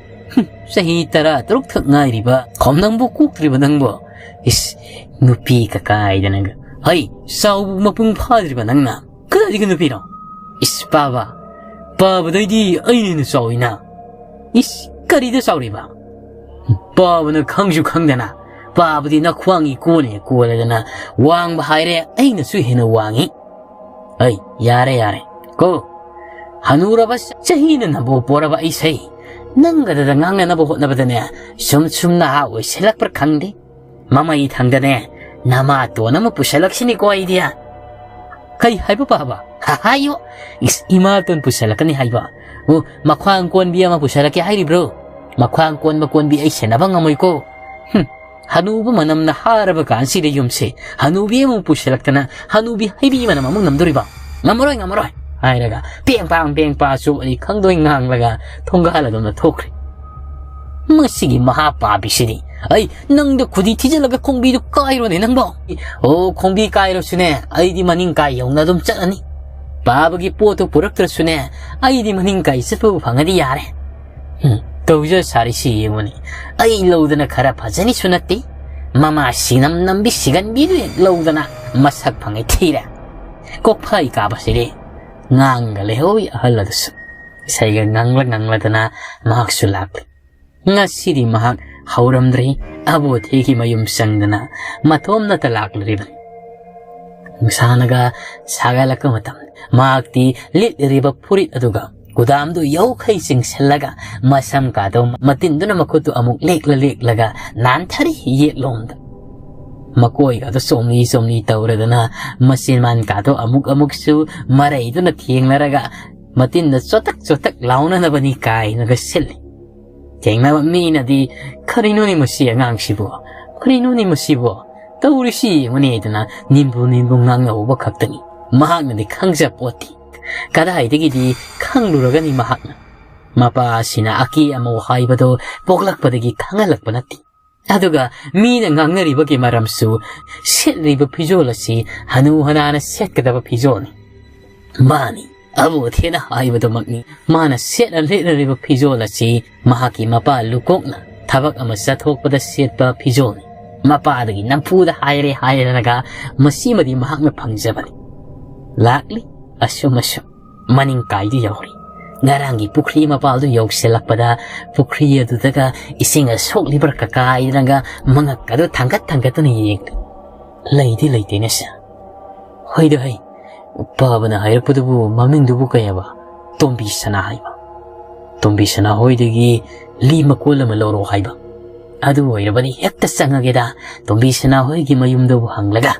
ꯍꯨꯝ, ꯆꯍꯤ ꯇꯔꯥ ꯇꯔꯨꯛ ꯈꯛ ꯉꯥꯏꯔꯤꯕ ꯈꯣꯝꯅꯪꯕꯨ ꯀꯣꯛꯇ꯭ꯔꯤꯕ ꯅꯪꯕꯣ? ꯏꯁ, ꯅꯨꯄꯤ ꯀꯀꯥꯏꯗꯅꯒ꯫ ꯍꯩ, ꯆꯥꯎꯕ ꯃꯄꯨꯡ ꯐꯥꯗ꯭ꯔꯤꯕ ꯅꯪꯅ ꯀꯗꯥꯏꯗꯒꯤ ꯅꯨꯄꯤꯅꯣ? ꯏꯁ, ꯄꯥꯕ, ꯄꯥꯕꯗꯩꯗꯤ ꯑꯩꯅ ꯍꯦꯟꯅ ꯆꯥꯎꯏꯅ꯫ ꯏꯁ, ꯀꯔꯤꯗ ꯆꯥꯎꯔꯤꯕ? ꯄꯥꯕꯅ ꯈꯪꯁꯨ ꯈꯪꯗꯅ, ꯄꯥꯕꯗꯤ ꯅꯈ꯭ꯋꯥꯡꯒꯤ ꯀꯣꯟꯅ ꯀꯣꯜꯂꯗꯅ ꯋꯥꯡꯕ ꯍꯥꯏꯔꯦ, ꯑꯩꯅꯁꯨ ꯍꯦꯟꯅ ꯋꯥꯡꯉꯤ꯫ ꯑꯩ, ꯌꯥꯔꯦ, ꯌꯥꯔꯦ꯫ ꯀꯣ, ꯍꯅꯨꯔꯕ ꯆꯍꯤꯅ ꯅꯕꯣ ꯄꯣꯔꯕ ꯑꯩꯁꯦ ꯅꯪꯒꯗꯗ ꯉꯥꯡꯅꯅꯕ ꯍꯣꯠꯅꯕꯗꯅꯦ, ꯁꯨꯝ ꯁꯨꯝ ꯅꯍꯥ ꯑꯣꯏꯁꯤꯜꯂꯛꯄ꯭ꯔꯥ ꯈꯪꯗꯦ꯫ ꯃꯃꯩ ꯊꯪꯗꯅꯦ, ꯅꯃꯥꯇꯣꯟ ꯑꯃ ꯄꯨꯁꯜꯂꯛꯁꯤꯅꯤꯀꯣ ꯑꯩꯗꯤ꯫ ꯀꯩ ꯍꯥꯏꯕ ꯄꯥꯕ? ꯍꯥꯏꯌꯣ꯫ ꯏꯁ, ꯏꯃꯥꯇꯣꯟ ꯄꯨꯁꯜꯂꯛꯀꯅꯤ ꯍꯥꯏꯕ? ꯑꯣ, ꯃꯈ꯭ꯋꯥꯡ ꯀꯣꯟꯕꯤ ꯑꯃ ꯄꯨꯁꯜꯂꯛꯀꯦ ꯍꯥꯏꯔꯤꯕ꯭ꯔꯣ? ꯃꯈ꯭ꯋꯥꯡ ꯀꯣꯟꯕ ꯀꯣꯟꯕꯤ ꯑꯩ ꯁꯦꯟꯅꯕ ꯉꯝꯃꯣꯏꯀꯣ꯫ ꯍꯨꯝ, ꯍꯅꯨꯕ ꯃꯅꯝꯅ ꯍꯥꯔꯕ ꯀꯥꯟꯁꯤꯗ ꯌꯨꯝꯁꯦ ꯍꯅꯨꯕꯤ ꯑꯃꯨꯛ ꯄꯨꯁꯤꯜꯂꯛꯇꯅ ꯍꯅꯨꯕꯤ ꯍꯩꯕꯤ ꯃꯅꯝ ꯑꯃꯨꯛ ꯅꯝꯗꯣꯔꯤꯕ? ꯉꯝꯃꯔꯣꯏ, ꯉꯝꯃꯔꯣꯏ ꯍꯥꯏꯔꯒ ꯄꯦꯡ ꯄꯥꯡ ꯄꯦꯡ ꯄꯥ ꯆꯣꯠꯂꯤ ꯈꯪꯗꯣꯏ ꯉꯥꯡꯂꯒ ꯊꯣꯡꯒꯥꯜ ꯑꯗꯣꯝꯗ ꯊꯣꯛꯈ꯭ꯔꯦ꯫ ꯃꯁꯤꯒꯤ ꯃꯍꯥ ꯄꯥꯄꯤꯁꯤꯗꯤ, ꯑꯩ ꯅꯪꯗ ꯈꯨꯗꯤ ꯊꯤꯖꯤꯜꯂꯒ ꯈꯣꯡꯕꯤꯗꯨ ꯀꯥꯏꯔꯣꯅꯦ ꯅꯪꯕꯣ꯫ ꯑꯣ, ꯈꯣꯡꯕꯤ ꯀꯥꯏꯔꯁꯨꯅꯦ, ꯑꯩꯗꯤ ꯃꯅꯤꯡ ꯀꯥꯏ ꯌꯧꯅ ꯑꯗꯨꯝ ꯆꯠꯂꯅꯤ꯫ ꯄꯥꯕꯒꯤ ꯄꯣꯠꯇꯨ ꯄꯨꯔꯛꯇ꯭ꯔꯁꯨꯅꯦ, ꯑꯩꯗꯤ ꯃꯅꯤꯡ ꯀꯥꯏ ꯆꯠꯄꯕꯨ ꯐꯪꯉꯗꯤ ꯌꯥꯔꯦ꯫ ꯍꯨꯝ, ꯇꯧꯖ ꯁꯥꯔꯤꯁꯤ ꯌꯦꯡꯉꯨꯅꯦ꯫ ꯑꯩ ꯂꯧꯗꯅ ꯈꯔ ꯐꯖꯅꯤꯁꯨ ꯅꯠꯇꯦ꯫ ꯃꯃꯥ ꯁꯤꯅꯝ ꯅꯝꯕꯤ ꯁꯤꯒꯟꯕꯤꯗꯨ ꯍꯦꯛ ꯂꯧꯗꯅ ꯃꯁꯛ ꯐꯪꯉꯦ ꯊꯤꯔꯦ꯫ ꯀꯣꯛꯐꯥꯏ ꯀꯥꯕꯁꯤꯗꯤ ꯉꯥꯡꯒ ꯂꯩꯍꯧꯏ ꯑꯍꯜ ꯑꯗꯨꯁꯨ꯫ ꯏꯁꯩꯒ ꯉꯪꯂ ꯉꯪꯂꯗꯅ ꯃꯍꯥꯛꯁꯨ ꯂꯥꯛꯂꯤ꯫ ꯉꯁꯤꯗꯤ ꯃꯍꯥꯛ ꯍꯧꯔꯝꯗ꯭ꯔꯦ꯫ ꯑꯕꯣꯊꯦꯒꯤ ꯃꯌꯨꯝ ꯆꯪꯗꯅ ꯃꯇꯣꯝꯅꯇ ꯂꯥꯛꯂꯤꯕꯅꯤ꯫ ꯅꯨꯡꯁꯥꯅꯒ ꯁꯥꯒꯠꯂꯛꯄ ꯃꯇꯝ, ꯃꯍꯥꯛꯇꯤ ꯂꯤꯠꯂꯤꯕ ꯐꯨꯔꯤꯠ ꯑꯗꯨꯒ ꯀꯨꯗꯥꯝꯗꯨ ꯌꯧꯈꯩ ꯆꯤꯡꯁꯤꯜꯂꯒ, ꯃꯁꯝ ꯀꯥꯗꯣ ꯃꯇꯤꯟꯗꯨꯅ ꯃꯈꯨꯠꯇꯨ ꯑꯃꯨꯛ ꯂꯦꯛꯂ ꯂꯦꯛꯂꯒ ꯅꯥꯟꯊꯔꯤ ꯌꯦꯠꯂꯣꯝꯗ꯫ ꯃꯀꯣꯏꯒꯗꯣ ꯆꯣꯝꯂꯤ ꯆꯣꯝꯂꯤ ꯇꯧꯔꯗꯅ, ꯃꯆꯤꯟ ꯃꯥꯟ ꯀꯥꯗꯣ ꯑꯃꯨꯛ ꯑꯃꯨꯛꯁꯨ ꯃꯔꯩꯗꯨꯅ ꯊꯦꯡꯅꯔꯒ, ꯃꯇꯤꯟꯗ ꯆꯣꯇꯛ ꯆꯣꯇꯛ ꯂꯥꯎꯅꯅꯕꯅꯤ ꯀꯥꯏꯅꯒ ꯁꯤꯜꯂꯤ꯫ ꯊꯦꯡꯅꯕ ꯃꯤꯅꯗꯤ, "ꯀꯔꯤꯅꯣꯅꯦ ꯃꯁꯤ ꯑꯉꯥꯡꯁꯤꯕꯨ? ꯀꯔꯤꯅꯣꯅꯦ ꯃꯁꯤꯕꯨ? ꯇꯧꯔꯤꯁꯤ ꯌꯦꯡꯉꯨꯅꯦ" ꯍꯥꯏꯗꯅ ꯅꯤꯟꯕꯨ ꯅꯤꯟꯕꯨ ꯉꯥꯡꯅꯍꯧꯕ ꯈꯛꯇꯅꯤ꯫ ꯃꯍꯥꯛꯅꯗꯤ ꯈꯪꯖꯄꯣꯠꯇꯦ꯫ ꯀꯗꯥꯏꯗꯒꯤꯗꯤ ꯈꯪꯂꯨꯔꯒꯅꯤ ꯃꯍꯥꯛꯅ? ꯃꯄꯥ ꯑꯁꯤꯅ ꯑꯀꯦ ꯑꯃꯧ ꯍꯥꯏꯕꯗꯨ ꯄꯣꯛꯂꯛꯄꯗꯒꯤ ꯈꯪꯍꯜꯂꯛꯄ ꯅꯠꯇꯦ꯫ ꯑꯗꯨꯒ ꯃꯤꯅ ꯉꯥꯡꯅꯔꯤꯕꯒꯤ ꯃꯔꯝꯁꯨ ꯁꯦꯠꯂꯤꯕ ꯐꯤꯖꯣꯜ ꯑꯁꯤ ꯍꯅꯨ ꯍꯅꯥꯅ ꯁꯦꯠꯀꯗꯕ ꯐꯤꯖꯣꯜꯅꯤ꯫ ꯃꯥꯅꯤ, ꯑꯕꯣꯊꯦꯅ ꯍꯥꯏꯕꯗꯨꯃꯛꯅꯤ꯫ ꯃꯥꯅ ꯁꯦꯠꯅ ꯂꯤꯠꯅꯔꯤꯕ ꯐꯤꯖꯣꯜ ꯑꯁꯤ ꯃꯍꯥꯛꯀꯤ ꯃꯄꯥ ꯂꯨꯀꯣꯛꯅ ꯊꯕꯛ ꯑꯃ ꯆꯠꯊꯣꯛꯄꯗ ꯁꯦꯠꯄ ꯐꯤꯖꯣꯜꯅꯤ꯫ ꯃꯄꯥꯗꯒꯤ ꯅꯝꯐꯨꯗ ꯍꯥꯏꯔꯦ ꯍꯥꯏꯔꯒ ꯃꯁꯤꯃꯗꯤ ꯃꯍꯥꯛꯅ ꯐꯪꯖꯕꯅꯤ꯫ ꯂꯥꯛꯂꯤ ꯑꯁꯨꯝ ꯑꯁꯨꯝ꯫ ꯃꯅꯤꯡ ꯀꯥꯏꯗꯨ ꯌꯧꯔꯦ꯫ ꯉꯔꯥꯡꯒꯤ ꯄꯨꯈ꯭ꯔꯤ ꯃꯄꯥꯜꯗꯨ ꯌꯧꯁꯤꯜꯂꯛꯄꯗ ꯄꯨꯈ꯭ꯔꯤ ꯑꯗꯨꯗꯒ ꯏꯁꯤꯡ ꯑꯁꯣꯛꯂꯤꯕ꯭ꯔꯥ ꯀꯀꯥꯏꯗꯅꯒ ꯃꯉꯛꯀꯗꯨ ꯊꯥꯡꯒꯠ ꯊꯥꯡꯒꯠꯇꯨꯅ ꯌꯦꯡꯂꯤ꯫ ꯂꯩꯗꯤ ꯂꯩꯇꯦꯅꯦ ꯁꯦ꯫ ꯍꯣꯏꯗ ꯍꯩ, ꯄꯥꯕꯅ ꯍꯥꯏꯔꯛꯄꯗꯨꯕꯨ ꯃꯃꯤꯡꯗꯨꯕꯨ ꯀꯩ ꯍꯥꯏꯕ? ꯇꯣꯝꯕꯤ ꯁꯅꯥ ꯍꯥꯏꯕ꯫ "ꯇꯣꯝꯕꯤꯁꯅꯥ ꯍꯣꯏꯗꯒꯤ ꯂꯤ ꯃꯀꯣꯜ ꯑꯃ ꯂꯧꯔꯛꯑꯣ ꯍꯥꯏꯕ꯫ ꯑꯗꯨ ꯑꯣꯏꯔꯕꯗꯤ ꯍꯦꯛꯇ ꯆꯪꯉꯒꯦꯗ ꯇꯣꯝꯕꯤꯁꯅꯥ ꯍꯣꯏꯒꯤ ꯃꯌꯨꯝꯗꯕꯨ ꯍꯪꯂꯒ"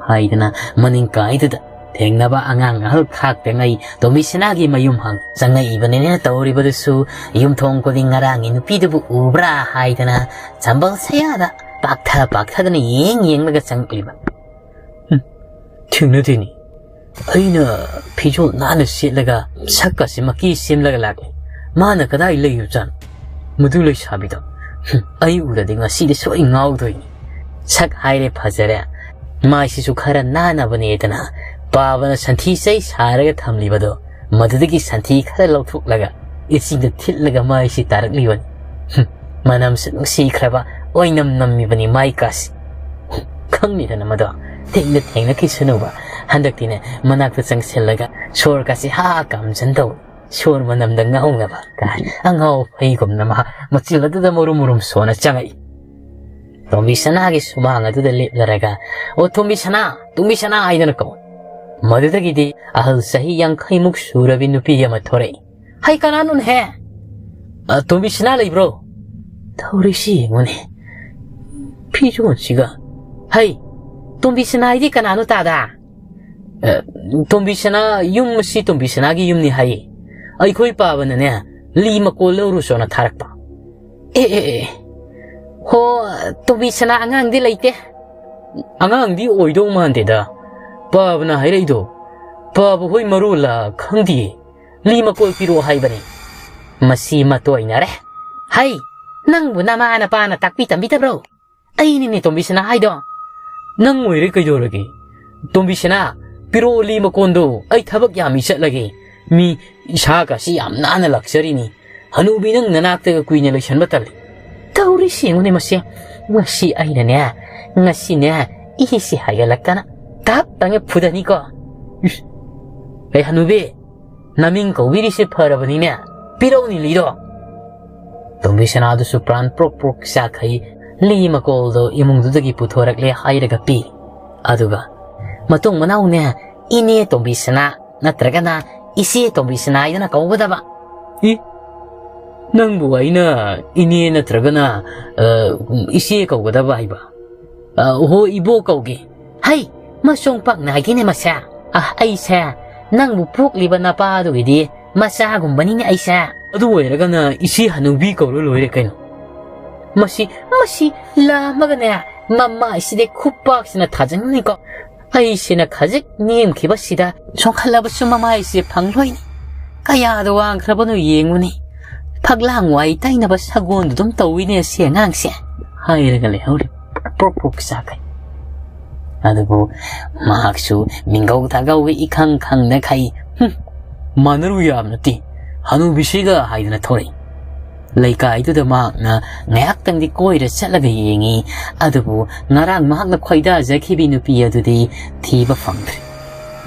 ꯍꯥꯏꯗꯅ ꯃꯅꯤꯡ ꯀꯥꯏꯗꯨꯗ ꯊꯦꯡꯅꯕ ꯑꯉꯥꯡ ꯑꯍꯜ ꯈꯥꯛꯇꯉꯩ ꯇꯣꯝꯕꯤꯁꯅꯥꯒꯤ ꯃꯌꯨꯝ ꯍꯪ ꯆꯪꯉꯛꯏꯕꯅꯤꯅ ꯇꯧꯔꯤꯕꯗꯨꯁꯨ, ꯌꯨꯝꯊꯣꯡ ꯈꯨꯗꯤꯡ ꯉꯔꯥꯡꯒꯤ ꯅꯨꯄꯤꯗꯨꯕꯨ ꯎꯕ꯭ꯔꯥ ꯍꯥꯏꯗꯅ ꯁꯝꯕꯜ ꯁꯌꯥꯗ ꯄꯥꯛꯊ ꯄꯥꯛꯊꯗꯅ ꯌꯦꯡ ꯌꯦꯡꯂꯒ ꯆꯪꯉꯛꯂꯤꯕ꯫ ꯍꯨꯝ, ꯊꯦꯡꯅꯗꯦꯅꯤ꯫ ꯑꯩꯅ ꯐꯤꯖꯣꯜ ꯅꯥꯟꯅ ꯁꯦꯠꯂꯒ ꯁꯛꯀꯁꯤ ꯃꯀꯤ ꯁꯦꯝꯂꯒ ꯂꯥꯛꯂꯦ꯫ ꯃꯥꯅ ꯀꯗꯥꯏ ꯂꯩꯔꯨꯖꯥꯠꯅꯣ? ꯃꯗꯨ ꯂꯩꯁꯥꯕꯤꯗꯣ, ꯍꯨꯝ, ꯑꯩ ꯎꯔꯗꯤ ꯉꯁꯤꯗꯤ ꯁꯣꯏ ꯉꯥꯎꯗꯣꯏꯅꯤ꯫ ꯁꯛ ꯍꯥꯏꯔꯦ ꯐꯖꯔꯦ, ꯃꯥꯏꯁꯤꯁꯨ ꯈꯔ ꯅꯥꯟꯅꯕꯅꯦꯗꯅ ꯄꯥꯕꯅ ꯁꯟꯊꯤ ꯆꯩ ꯁꯥꯔꯒ ꯊꯝꯂꯤꯕꯗꯣ, ꯃꯗꯨꯗꯒꯤ ꯁꯟꯊꯤ ꯈꯔ ꯂꯧꯊꯣꯛꯂꯒ ꯏꯆꯤꯟꯗ ꯊꯤꯠꯂꯒ ꯃꯥꯏꯁꯤ ꯇꯥꯔꯛꯂꯤꯕꯅꯤ꯫ ꯍꯨꯝ, ꯃꯅꯝꯁꯨ ꯅꯨꯡꯁꯤꯈ꯭ꯔꯕ ꯑꯣꯏꯅꯝ ꯅꯝꯃꯤꯕꯅꯤ ꯃꯥꯏ ꯀꯥꯁꯤ꯫ ꯈꯪꯅꯤꯗꯅ ꯃꯗꯣ, ꯊꯦꯡꯅ ꯊꯦꯡꯅꯈꯤꯁꯅꯨꯕ꯫ ꯍꯟꯗꯛꯇꯤꯅꯦ, ꯃꯅꯥꯛꯇ ꯆꯪꯁꯤꯜꯂꯒ ꯁꯣꯔ ꯀꯥꯁꯤ ꯍꯥ ꯀꯥꯝꯖꯟ ꯇꯧ꯫ ꯁꯣꯔ ꯃꯅꯝꯗ ꯉꯥꯎꯅꯕ ꯀꯥꯏ ꯑꯉꯥꯎ ꯐꯩꯒꯨꯝꯅ ꯃꯍꯥꯛ ꯃꯆꯤꯜ ꯑꯗꯨꯗ ꯃꯔꯨꯝ ꯃꯔꯨꯝ ꯁꯣꯟꯅ ꯆꯪꯉꯛꯏ꯫ ꯇꯣꯝꯕꯤ ꯁꯅꯥꯒꯤ ꯁꯨꯃꯥꯡ ꯑꯗꯨꯗ ꯂꯦꯞꯂꯔꯒ, "ꯑꯣ, ꯇꯣꯝꯕꯤ ꯁꯅꯥ, ꯇꯣꯝꯕꯤ ꯁꯅꯥ" ꯍꯥꯏꯗꯅ ꯀꯧꯏ꯫ ꯃꯗꯨꯗꯒꯤꯗꯤ ꯑꯍꯜ ꯆꯍꯤ ꯌꯥꯡꯈꯩꯃꯨꯛ ꯁꯨꯔꯕꯤ ꯅꯨꯄꯤ ꯑꯃ ꯊꯣꯔꯛꯏ꯫ "ꯍꯩ, ꯀꯅꯥꯅꯣꯅꯦꯍꯦ? ꯑ, ꯇꯣꯝꯕꯤ ꯁꯅꯥ ꯂꯩꯕ꯭ꯔꯣ? ꯇꯧꯔꯤꯁꯤ ꯌꯦꯡꯉꯨꯅꯦ꯫ ꯐꯤꯖꯣꯜꯁꯤꯒ꯫ ꯍꯩ, ꯇꯣꯝꯕꯤ ꯁꯅꯥ ꯍꯥꯏꯗꯤ ꯀꯅꯥꯅꯣ ꯇꯥꯗ?" "ꯑ, ꯇꯣꯝꯕꯤ ꯁꯅꯥ, ꯌꯨꯝ ꯑꯁꯤ ꯇꯣꯝꯕꯤ ꯁꯅꯥꯒꯤ ꯌꯨꯝꯅꯤ ꯍꯥꯏꯌꯦ꯫ ꯑꯩꯈꯣꯏ ꯄꯥꯕꯅꯅꯦ, ꯂꯤ ꯃꯀꯣꯜ ꯂꯧꯔꯨꯆꯣꯅ ꯊꯥꯔꯛꯄ꯫" "ꯑꯦ, ꯑꯦ, ꯑꯦ꯫ ꯍꯣ, ꯇꯣꯝꯕꯤ ꯁꯅꯥ ꯑꯉꯥꯡꯗꯤ ꯂꯩꯇꯦ?" "ꯑꯉꯥꯡꯗꯤ ꯑꯣꯏꯗꯧ ꯃꯥꯟꯗꯦꯗ꯫ ꯄꯥꯕꯅ ꯍꯥꯏꯔꯛꯏꯗꯣ, ꯄꯥꯕ ꯍꯣꯏ ꯃꯔꯣꯜꯂ ꯈꯪꯗꯤꯌꯦ꯫ ꯂꯤ ꯃꯀꯣꯜ ꯄꯤꯔꯛꯑꯣ ꯍꯥꯏꯕꯅꯤ꯫" ꯃꯁꯤ ꯃꯇꯣꯏꯅꯔꯦ꯫ "ꯍꯩ, ꯅꯪꯕꯨ ꯅꯃꯥ ꯅꯄꯥꯅ ꯇꯥꯛꯄꯤ ꯇꯝꯕꯤꯗꯕ꯭ꯔꯣ? ꯑꯩꯅꯤꯅꯦ ꯇꯣꯝꯕꯤ ꯁꯅꯥ ꯍꯥꯏꯗꯣ꯫" "ꯅꯪ ꯑꯣꯏꯔꯦ ꯀꯩꯗꯧꯔꯒꯦ? ꯇꯣꯝꯕꯤ ꯁꯅꯥ, ꯄꯤꯔꯛꯑꯣ ꯂꯤ ꯃꯀꯣꯟꯗꯣ, ꯑꯩ ꯊꯕꯛ ꯌꯥꯝꯃꯤ ꯆꯠꯂꯒꯦ꯫ ꯃꯤ ꯏꯁꯥꯒꯁꯤ ꯌꯥꯝ ꯅꯥꯟꯅ ꯂꯥꯛꯆꯔꯤꯅꯤ꯫ ꯍꯅꯨꯕꯤ ꯅꯪ ꯅꯅꯥꯛꯇꯒ ꯀꯨꯏꯅ ꯂꯩꯁꯟꯕ ꯇꯜꯂꯤ꯫" ꯇꯧꯔꯤꯁꯤ ꯌꯦꯡꯉꯨꯅꯦ ꯃꯁꯦ꯫ ꯉꯁꯤ ꯑꯩꯅꯅꯦ, ꯉꯁꯤꯅꯦ, ꯏꯁꯤ ꯍꯥꯏꯒꯠꯂꯛꯇꯅ ꯇꯥꯞ ꯇꯪꯉ ꯐꯨꯗꯅꯤꯀꯣ꯫ ꯏꯁ꯫ "ꯑꯦ ꯍꯅꯨꯕꯤ, ꯅꯃꯤꯡ ꯀꯧꯕꯤꯔꯤꯁꯦ ꯐꯔꯕꯅꯤꯅꯦ꯫ ꯄꯤꯔꯛꯎꯅꯤ ꯂꯤꯗꯣ꯫" ꯇꯣꯝꯕꯤ ꯁꯅꯥꯗꯨꯁꯨ ꯄ꯭ꯔꯥꯟ ꯄ꯭ꯔꯣꯛ ꯄ꯭ꯔꯣꯛ ꯆꯥꯛꯈꯩ ꯂꯤ ꯃꯀꯣꯜꯗꯣ ꯏꯃꯨꯡꯗꯨꯗꯒꯤ ꯄꯨꯊꯣꯔꯛꯂꯦ ꯍꯥꯏꯔꯒ ꯄꯤ꯫ ꯑꯗꯨꯒ ꯃꯇꯨꯡ ꯃꯅꯥꯎꯅꯦ, "ꯏꯅꯦ ꯇꯣꯝꯕꯤ ꯁꯅꯥ ꯅꯠꯇ꯭ꯔꯒꯅ ꯏꯆꯦ ꯇꯣꯝꯕꯤ ꯁꯅꯥ" ꯍꯥꯏꯗꯅ ꯀꯧꯒꯗꯕ꯫ "ꯏ, "ꯅꯪꯕꯨ ꯑꯩꯅ ꯏꯅꯦ ꯅꯠꯇ꯭ꯔꯒꯅ, ꯑ, ꯏꯆꯦ ꯀꯧꯒꯗꯕ ꯍꯥꯏꯕ?" "ꯑ, ꯍꯣ, ꯏꯕꯣꯛ ꯀꯧꯒꯦ꯫" "ꯍꯩ, ꯃꯁꯣꯡ ꯄꯥꯛ ꯅꯥꯏꯗꯦꯅꯦ ꯃꯁꯦ꯫ ꯑ, ꯑꯩꯁꯦ ꯅꯪꯕꯨ ꯄꯣꯛꯂꯤꯕ ꯅꯄꯥꯗꯨꯒꯤꯗꯤ ꯃꯆꯥꯒꯨꯝꯕꯅꯤꯅꯦ ꯑꯩꯁꯦ꯫" "ꯑꯗꯨ ꯑꯣꯏꯔꯒꯅ ꯏꯆꯦ ꯍꯅꯨꯕꯤ ꯀꯧꯔ ꯂꯣꯏꯔꯦ ꯀꯩꯅꯣ꯫" ꯃꯁꯤ, ꯃꯁꯤ ꯂꯥꯝꯃꯒꯅꯦ, ꯃꯃꯥꯏꯁꯤꯗꯤ ꯈꯨꯄꯥꯛꯁꯤꯅ ꯊꯥꯖꯤꯟꯒꯅꯤꯀꯣ꯫ ꯑꯩꯁꯤꯅ ꯈꯖꯤꯛ ꯅꯦꯝꯈꯤꯕꯁꯤꯗ ꯁꯣꯟꯈꯠꯂꯕꯁꯨ ꯃꯃꯥꯏꯁꯦ ꯐꯪꯂꯣꯏꯅꯤ꯫ ꯀꯌꯥꯗ ꯋꯥꯡꯈ꯭ꯔꯕꯅꯣ ꯌꯦꯡꯉꯨꯅꯤ꯫ "ꯐꯛꯂꯥꯡ ꯋꯥꯏ ꯇꯩꯅꯕ ꯁꯒꯣꯜꯗꯨ ꯑꯗꯨꯝ ꯇꯧꯏꯅꯦ ꯁꯤ ꯑꯉꯥꯡꯁꯦ", ꯍꯥꯏꯔꯒ ꯂꯩꯍꯧꯔꯤ꯫ ꯄ꯭ꯔꯣꯛ ꯄ꯭ꯔꯣꯛ ꯆꯥꯛꯈꯩ꯫ ꯑꯗꯨꯕꯨ ꯃꯍꯥꯛꯁꯨ ꯃꯤꯡꯒꯧ ꯊꯥꯒꯧꯒ ꯏꯈꯪ ꯈꯪꯗꯈꯩ, "ꯍꯨꯝ, ꯃꯥꯟꯅꯔꯨ ꯌꯥꯕ ꯅꯠꯇꯦ, ꯍꯅꯨꯕꯤꯁꯤꯒ" ꯍꯥꯏꯗꯨꯅ ꯊꯣꯔꯛꯏ꯫ ꯂꯩꯀꯥꯏꯗꯨꯗ ꯃꯍꯥꯛꯅ ꯉꯥꯏꯍꯥꯛꯇꯪꯗꯤ ꯀꯣꯏꯔ ꯆꯠꯂꯒ ꯌꯦꯡꯉꯤ, ꯑꯗꯨꯕꯨ ꯉꯔꯥꯡ ꯃꯍꯥꯛꯅ ꯈꯣꯏꯗꯥꯖꯈꯤꯕꯤ ꯅꯨꯄꯤ ꯑꯗꯨꯗꯤ ꯊꯤꯕ ꯐꯪꯗ꯭ꯔꯦ꯫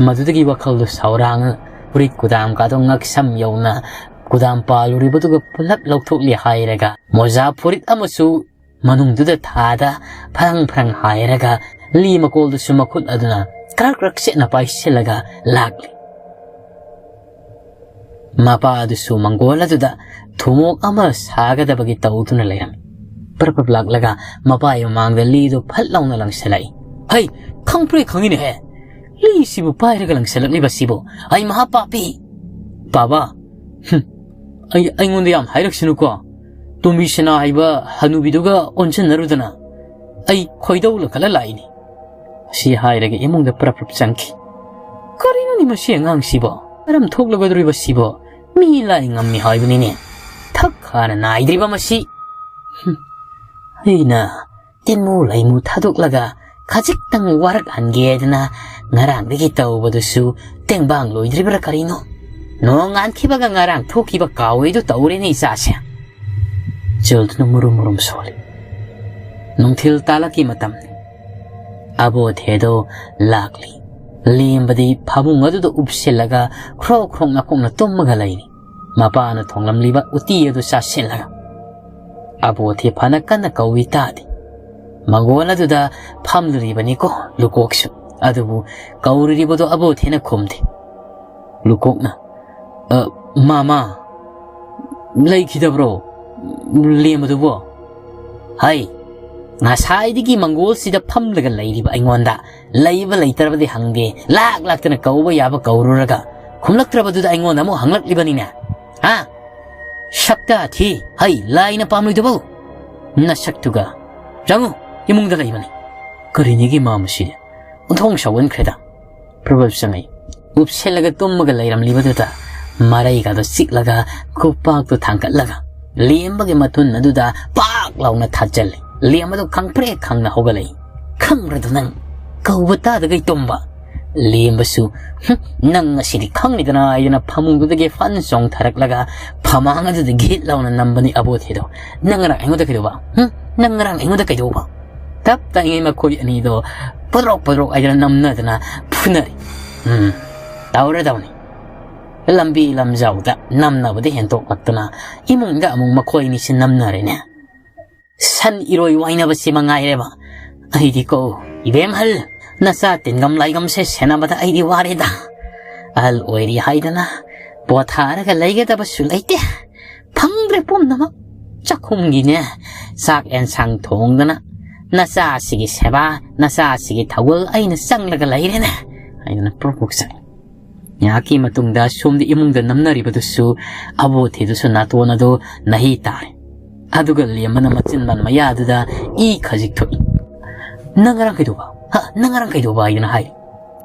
ꯃꯗꯨꯗꯒꯤ ꯋꯥꯈꯜꯗꯨ ꯁꯥꯎꯔꯥꯡꯉ ꯐꯨꯔꯤꯠ ꯀꯨꯗꯥꯝ ꯀꯥꯗꯣ ꯉꯛꯁꯝ ꯌꯧꯅ ꯀꯨꯗꯥꯝ ꯄꯥꯜꯂꯨꯔꯤꯕꯗꯨꯒ ꯄꯨꯂꯞ ꯂꯧꯊꯣꯛꯂꯦ ꯍꯥꯏꯔꯒ ꯃꯣꯖꯥ ꯐꯨꯔꯤꯠ ꯑꯃꯁꯨ ꯃꯅꯨꯡꯗꯨꯗ ꯊꯥꯗ ꯐꯔꯪ ꯐꯔꯪ ꯍꯥꯏꯔꯒ ꯂꯤ ꯃꯀꯣꯜꯗꯨꯁꯨ ꯃꯈꯨꯠ ꯑꯗꯨꯅ ꯀ꯭ꯔꯛ ꯀ꯭ꯔꯛ ꯆꯦꯠꯅ ꯄꯥꯏꯁꯤꯜꯂꯒ ꯂꯥꯛꯂꯤ꯫ ꯃꯄꯥ ꯑꯗꯨꯁꯨ ꯃꯪꯒꯣꯜ ꯑꯗꯨꯗ ꯊꯨꯝꯃꯣꯛ ꯑꯃ ꯁꯥꯒꯗꯕꯒꯤ ꯇꯧꯗꯨꯅ ꯂꯩꯔꯝꯃꯤ꯫ ꯄ꯭ꯔꯞ ꯄ꯭ꯔꯞ ꯂꯥꯛꯂꯒ ꯃꯄꯥꯒꯤ ꯃꯃꯥꯡꯗ ꯂꯤꯗꯨ ꯐꯠ ꯂꯥꯎꯅ ꯂꯪꯁꯤꯜꯂꯛꯏ꯫ "ꯍꯩ, ꯈꯪꯄ꯭ꯔꯦ ꯈꯪꯉꯤꯅꯦꯍꯦ꯫ ꯂꯤꯁꯤꯕꯨ ꯄꯥꯏꯔꯒ ꯂꯪꯁꯤꯜꯂꯛꯂꯤꯕꯁꯤꯕꯨ꯫ ꯑꯩ ꯃꯍꯥ ꯄꯥꯄꯤ꯫ ꯄꯥꯕ, ꯍꯨꯝ, ꯑꯩ, ꯑꯩꯉꯣꯟꯗ ꯌꯥꯝ ꯍꯥꯏꯔꯛꯁꯅꯨꯀꯣ꯫ ꯇꯣꯝꯕꯤ ꯁꯅꯥ ꯍꯥꯏꯕ ꯍꯅꯨꯕꯤꯗꯨꯒ ꯑꯣꯟꯁꯤꯟꯅꯔꯨꯗꯅ꯫ ꯑꯩ ꯈꯣꯏꯗꯧ ꯂꯪꯈꯠꯂ ꯂꯥꯛꯏꯅꯤ꯫" ꯑꯁꯤ ꯍꯥꯏꯔꯒ ꯏꯃꯨꯡꯗ ꯄ꯭ꯔꯞ ꯄ꯭ꯔꯞ ꯆꯪꯈꯤ꯫ "ꯀꯔꯤꯅꯣꯅꯦ ꯃꯁꯤ ꯑꯉꯥꯡꯁꯤꯕꯣ? ꯀꯔꯝ ꯊꯣꯛꯂꯒꯗꯧꯔꯤꯕꯁꯤꯕꯣ? ꯃꯤ ꯂꯥꯏ ꯉꯝꯃꯤ ꯍꯥꯏꯕꯅꯤꯅꯦ꯫ ꯊꯛ ꯈꯥꯅ ꯅꯥꯏꯗ꯭ꯔꯤꯕ ꯃꯁꯤ꯫" ꯍꯨꯝ, ꯑꯩꯅ ꯇꯤꯟꯃꯨ ꯂꯩꯃꯨ ꯊꯥꯗꯣꯛꯂꯒ ꯈꯖꯤꯛꯇꯪ ꯋꯥꯔꯛꯍꯟꯒꯦꯗꯅ ꯉꯔꯥꯡꯗꯒꯤ ꯇꯧꯕꯗꯨꯁꯨ ꯇꯦꯡꯕꯥꯡ ꯂꯣꯏꯗ꯭ꯔꯤꯕ꯭ꯔꯥ ꯀꯔꯤꯅꯣ? ꯅꯣꯡ ꯉꯥꯟꯈꯤꯕꯒ ꯉꯔꯥꯡ ꯊꯣꯛꯈꯤꯕ ꯀꯥꯎꯋꯦꯗꯨ ꯇꯧꯔꯦꯅꯦ ꯏꯆꯥꯁꯦ꯫ ꯆꯨꯜꯗꯨꯅ ꯃꯨꯔꯨꯝ ꯃꯨꯔꯨꯝ ꯁꯣꯜꯂꯤ꯫ ꯅꯨꯡꯊꯤꯜ ꯇꯥꯂꯛꯀꯤ ꯃꯇꯝꯅꯤ꯫ ꯑꯕꯣꯊꯦꯗꯣ ꯂꯥꯛꯂꯤ꯫ ꯂꯦꯝꯕꯗꯤ ꯐꯃꯨꯡ ꯑꯗꯨꯗ ꯎꯞꯁꯤꯜꯂꯒ ꯈ꯭ꯔꯣꯛ ꯈ꯭ꯔꯣꯛ ꯅꯥꯀꯣꯛꯅ ꯇꯨꯝꯃꯒ ꯂꯩꯔꯤ꯫ ꯃꯄꯥꯅ ꯊꯣꯡꯂꯝꯂꯤꯕ ꯎꯇꯤ ꯑꯗꯨ ꯆꯥꯁꯤꯜꯂꯒ꯫ ꯑꯕꯣꯊꯦ ꯐꯅ ꯀꯟꯅ ꯀꯧꯏ ꯇꯥꯗꯦ꯫ ꯃꯪꯒꯣꯜ ꯑꯗꯨꯗ ꯐꯝꯂꯨꯔꯤꯕꯅꯤꯀꯣ ꯂꯨꯀꯣꯛꯁꯨ꯫ ꯑꯗꯨꯕꯨ ꯀꯧꯔꯨꯔꯤꯕꯗꯨ ꯑꯕꯣꯊꯦꯅ ꯈꯨꯝꯗꯦ꯫ ꯂꯨꯀꯣꯛꯅ, "ꯑ, ꯃꯥꯃꯥ, "ꯂꯩꯈꯤꯗꯕ꯭ꯔꯣ ꯂꯦꯝꯕꯗꯨꯕꯣ?" "ꯍꯩ, ꯉꯁꯥꯏꯗꯒꯤ ꯃꯪꯒꯣꯜꯁꯤꯗ ꯐꯝꯂꯒ ꯂꯩꯔꯤꯕ ꯑꯩꯉꯣꯟꯗ ꯂꯩꯕ ꯂꯩꯇ꯭ꯔꯕꯗꯤ ꯍꯪꯗꯦ, ꯂꯥꯛ ꯂꯥꯛꯇꯅ ꯀꯧꯕ ꯌꯥꯕ ꯀꯧꯔꯨꯔꯒ ꯈꯨꯝꯂꯛꯇ꯭ꯔꯕꯗꯨꯗ ꯑꯩꯉꯣꯟꯗ ꯑꯃꯨꯛ ꯍꯪꯂꯛꯂꯤꯕꯅꯤꯅꯦ꯫ ꯍꯥ? ꯁꯛꯇꯥ ꯊꯤ, ꯍꯩ, ꯂꯥꯏꯅ ꯄꯥꯝꯂꯣꯏꯗꯕꯧ ꯅꯁꯛꯇꯨꯒ꯫ ꯆꯪꯉꯨ, ꯏꯃꯨꯡꯗ ꯂꯩꯕꯅꯤ꯫" ꯀꯔꯤꯅꯤꯒꯤ ꯃꯥ ꯃꯁꯤ? ꯑꯣꯟꯊꯣꯛꯅ ꯁꯥꯎꯒꯟꯈ꯭ꯔꯦꯗ꯫ ꯄ꯭ꯔꯕꯜ ꯆꯪꯉꯛꯏ꯫ ꯎꯞꯁꯤꯜꯂꯒ ꯇꯨꯝꯃꯒ ꯂꯩꯔꯝꯂꯤꯕꯗꯨꯗ ꯃꯔꯩꯒꯗꯣ ꯆꯤꯛꯂꯒ ꯈꯨꯄꯥꯛꯇꯨ ꯊꯥꯡꯒꯠꯂꯒ ꯂꯦꯝꯕꯒꯤ ꯃꯊꯨꯟ ꯑꯗꯨꯗ ꯄꯥꯛ ꯂꯥꯎꯅ ꯊꯥꯖꯜꯂꯤ꯫ ꯂꯦꯝꯕꯗꯨ ꯈꯪꯄ꯭ꯔꯦꯛ ꯈꯪꯅ ꯍꯧꯒꯠꯂꯛꯏ꯫ "ꯈꯪꯕ꯭ꯔꯗꯨ ꯅꯪ? ꯀꯧꯕ ꯇꯥꯗꯒꯩ ꯇꯨꯝꯕ?" ꯂꯦꯝꯕꯁꯨ, "ꯍꯨꯝ, ꯅꯪ ꯉꯁꯤꯗꯤ ꯈꯪꯅꯤꯗꯅ" ꯍꯥꯏꯗꯅ ꯐꯃꯨꯡꯗꯨꯗꯒꯤ ꯐꯟ ꯆꯣꯡꯊꯔꯛꯂꯒ ꯐꯃꯥꯡ ꯑꯗꯨꯗ ꯒꯤꯠ ꯂꯥꯎꯅ ꯅꯝꯕꯅꯤ ꯑꯕꯣꯊꯤꯗꯣ꯫ "ꯅꯪ ꯉꯔꯥꯡ ꯑꯩꯉꯣꯟꯗ ꯀꯩꯗꯧꯕ? ꯍꯨꯝ? ꯅꯪ ꯉꯔꯥꯡ ꯑꯩꯉꯣꯟꯗ ꯀꯩꯗꯧꯕ?" ꯇꯞ ꯇꯥꯏꯉꯩ ꯃꯈꯣꯏ ꯑꯅꯤꯗꯣ ꯄꯣꯗ꯭ꯔꯣꯛ ꯄꯣꯗ꯭ꯔꯣꯛ ꯍꯥꯏꯗꯅ ꯅꯝꯅꯗꯅ ꯐꯨꯅꯔꯤ꯫ ꯎꯝ, ꯇꯧꯔꯗꯧꯅꯤ꯫ ꯂꯝꯕꯤ ꯂꯝꯖꯥꯎꯗ ꯅꯝꯅꯕꯗ ꯍꯦꯟꯇꯣꯛꯂꯛꯇꯅ ꯏꯃꯨꯡꯗ ꯑꯃꯨꯛ ꯃꯈꯣꯏ ꯑꯅꯤꯁꯤ ꯅꯝꯅꯔꯦꯅꯦ꯫ ꯁꯟ ꯏꯔꯣꯏ ꯋꯥꯏꯅꯕꯁꯤ ꯃꯉꯥꯏꯔꯦꯕ꯫ ꯑꯩꯗꯤꯀꯣ, ꯏꯕꯦꯝꯍꯜ, ꯅꯆꯥ ꯇꯤꯟꯒꯝ ꯂꯥꯏꯒꯝꯁꯦ ꯁꯦꯟꯅꯕꯗ ꯑꯩꯗꯤ ꯋꯥꯔꯦꯗ꯫ ꯑꯍꯜ ꯑꯣꯏꯔꯤ ꯍꯥꯏꯗꯅ ꯄꯣꯊꯥꯔꯒ ꯂꯩꯒꯗꯕꯁꯨ ꯂꯩꯇꯦ꯫ ꯐꯪꯗ꯭ꯔꯦ ꯄꯨꯝꯅꯃꯛ꯫ ꯆꯥꯛꯈꯨꯝꯒꯤꯅꯦ, ꯆꯥꯛ ꯑꯦꯟꯁꯥꯡ ꯊꯣꯡꯗꯅ ꯅꯆꯥꯁꯤꯒꯤ ꯁꯦꯕꯥ, ꯅꯆꯥꯁꯤꯒꯤ ꯊꯧꯒꯜ ꯑꯩꯅ ꯆꯪꯂꯒ ꯂꯩꯔꯦꯅꯦ ꯍꯥꯏꯗꯅ ꯄ꯭ꯔꯣꯛ ꯄ꯭ꯔꯣꯛ ꯆꯥꯛꯏ꯫ ꯉꯥꯏꯍꯥꯛꯀꯤ ꯃꯇꯨꯡꯗ ꯁꯣꯝꯗ ꯏꯃꯨꯡꯗ ꯅꯝꯅꯔꯤꯕꯗꯨꯁꯨ ꯑꯕꯣꯊꯤꯗꯨꯁꯨ ꯅꯥꯇꯣꯟ ꯑꯗꯨ ꯅꯍꯤ ꯇꯥꯔꯦ꯫ ꯑꯗꯨꯒ ꯂꯦꯝꯕꯅ ꯃꯆꯤꯟꯕꯥꯟ ꯃꯌꯥꯗꯨꯗ ꯏ ꯈꯖꯤꯛ ꯊꯣꯛꯏ꯫ "ꯅꯪ ꯉꯔꯥꯡ ꯀꯩꯗꯧꯕ? ꯍꯥ? ꯅꯪ ꯉꯔꯥꯡ ꯀꯩꯗꯧꯕ?" ꯍꯥꯏꯗꯅ ꯍꯥꯏꯔꯤ꯫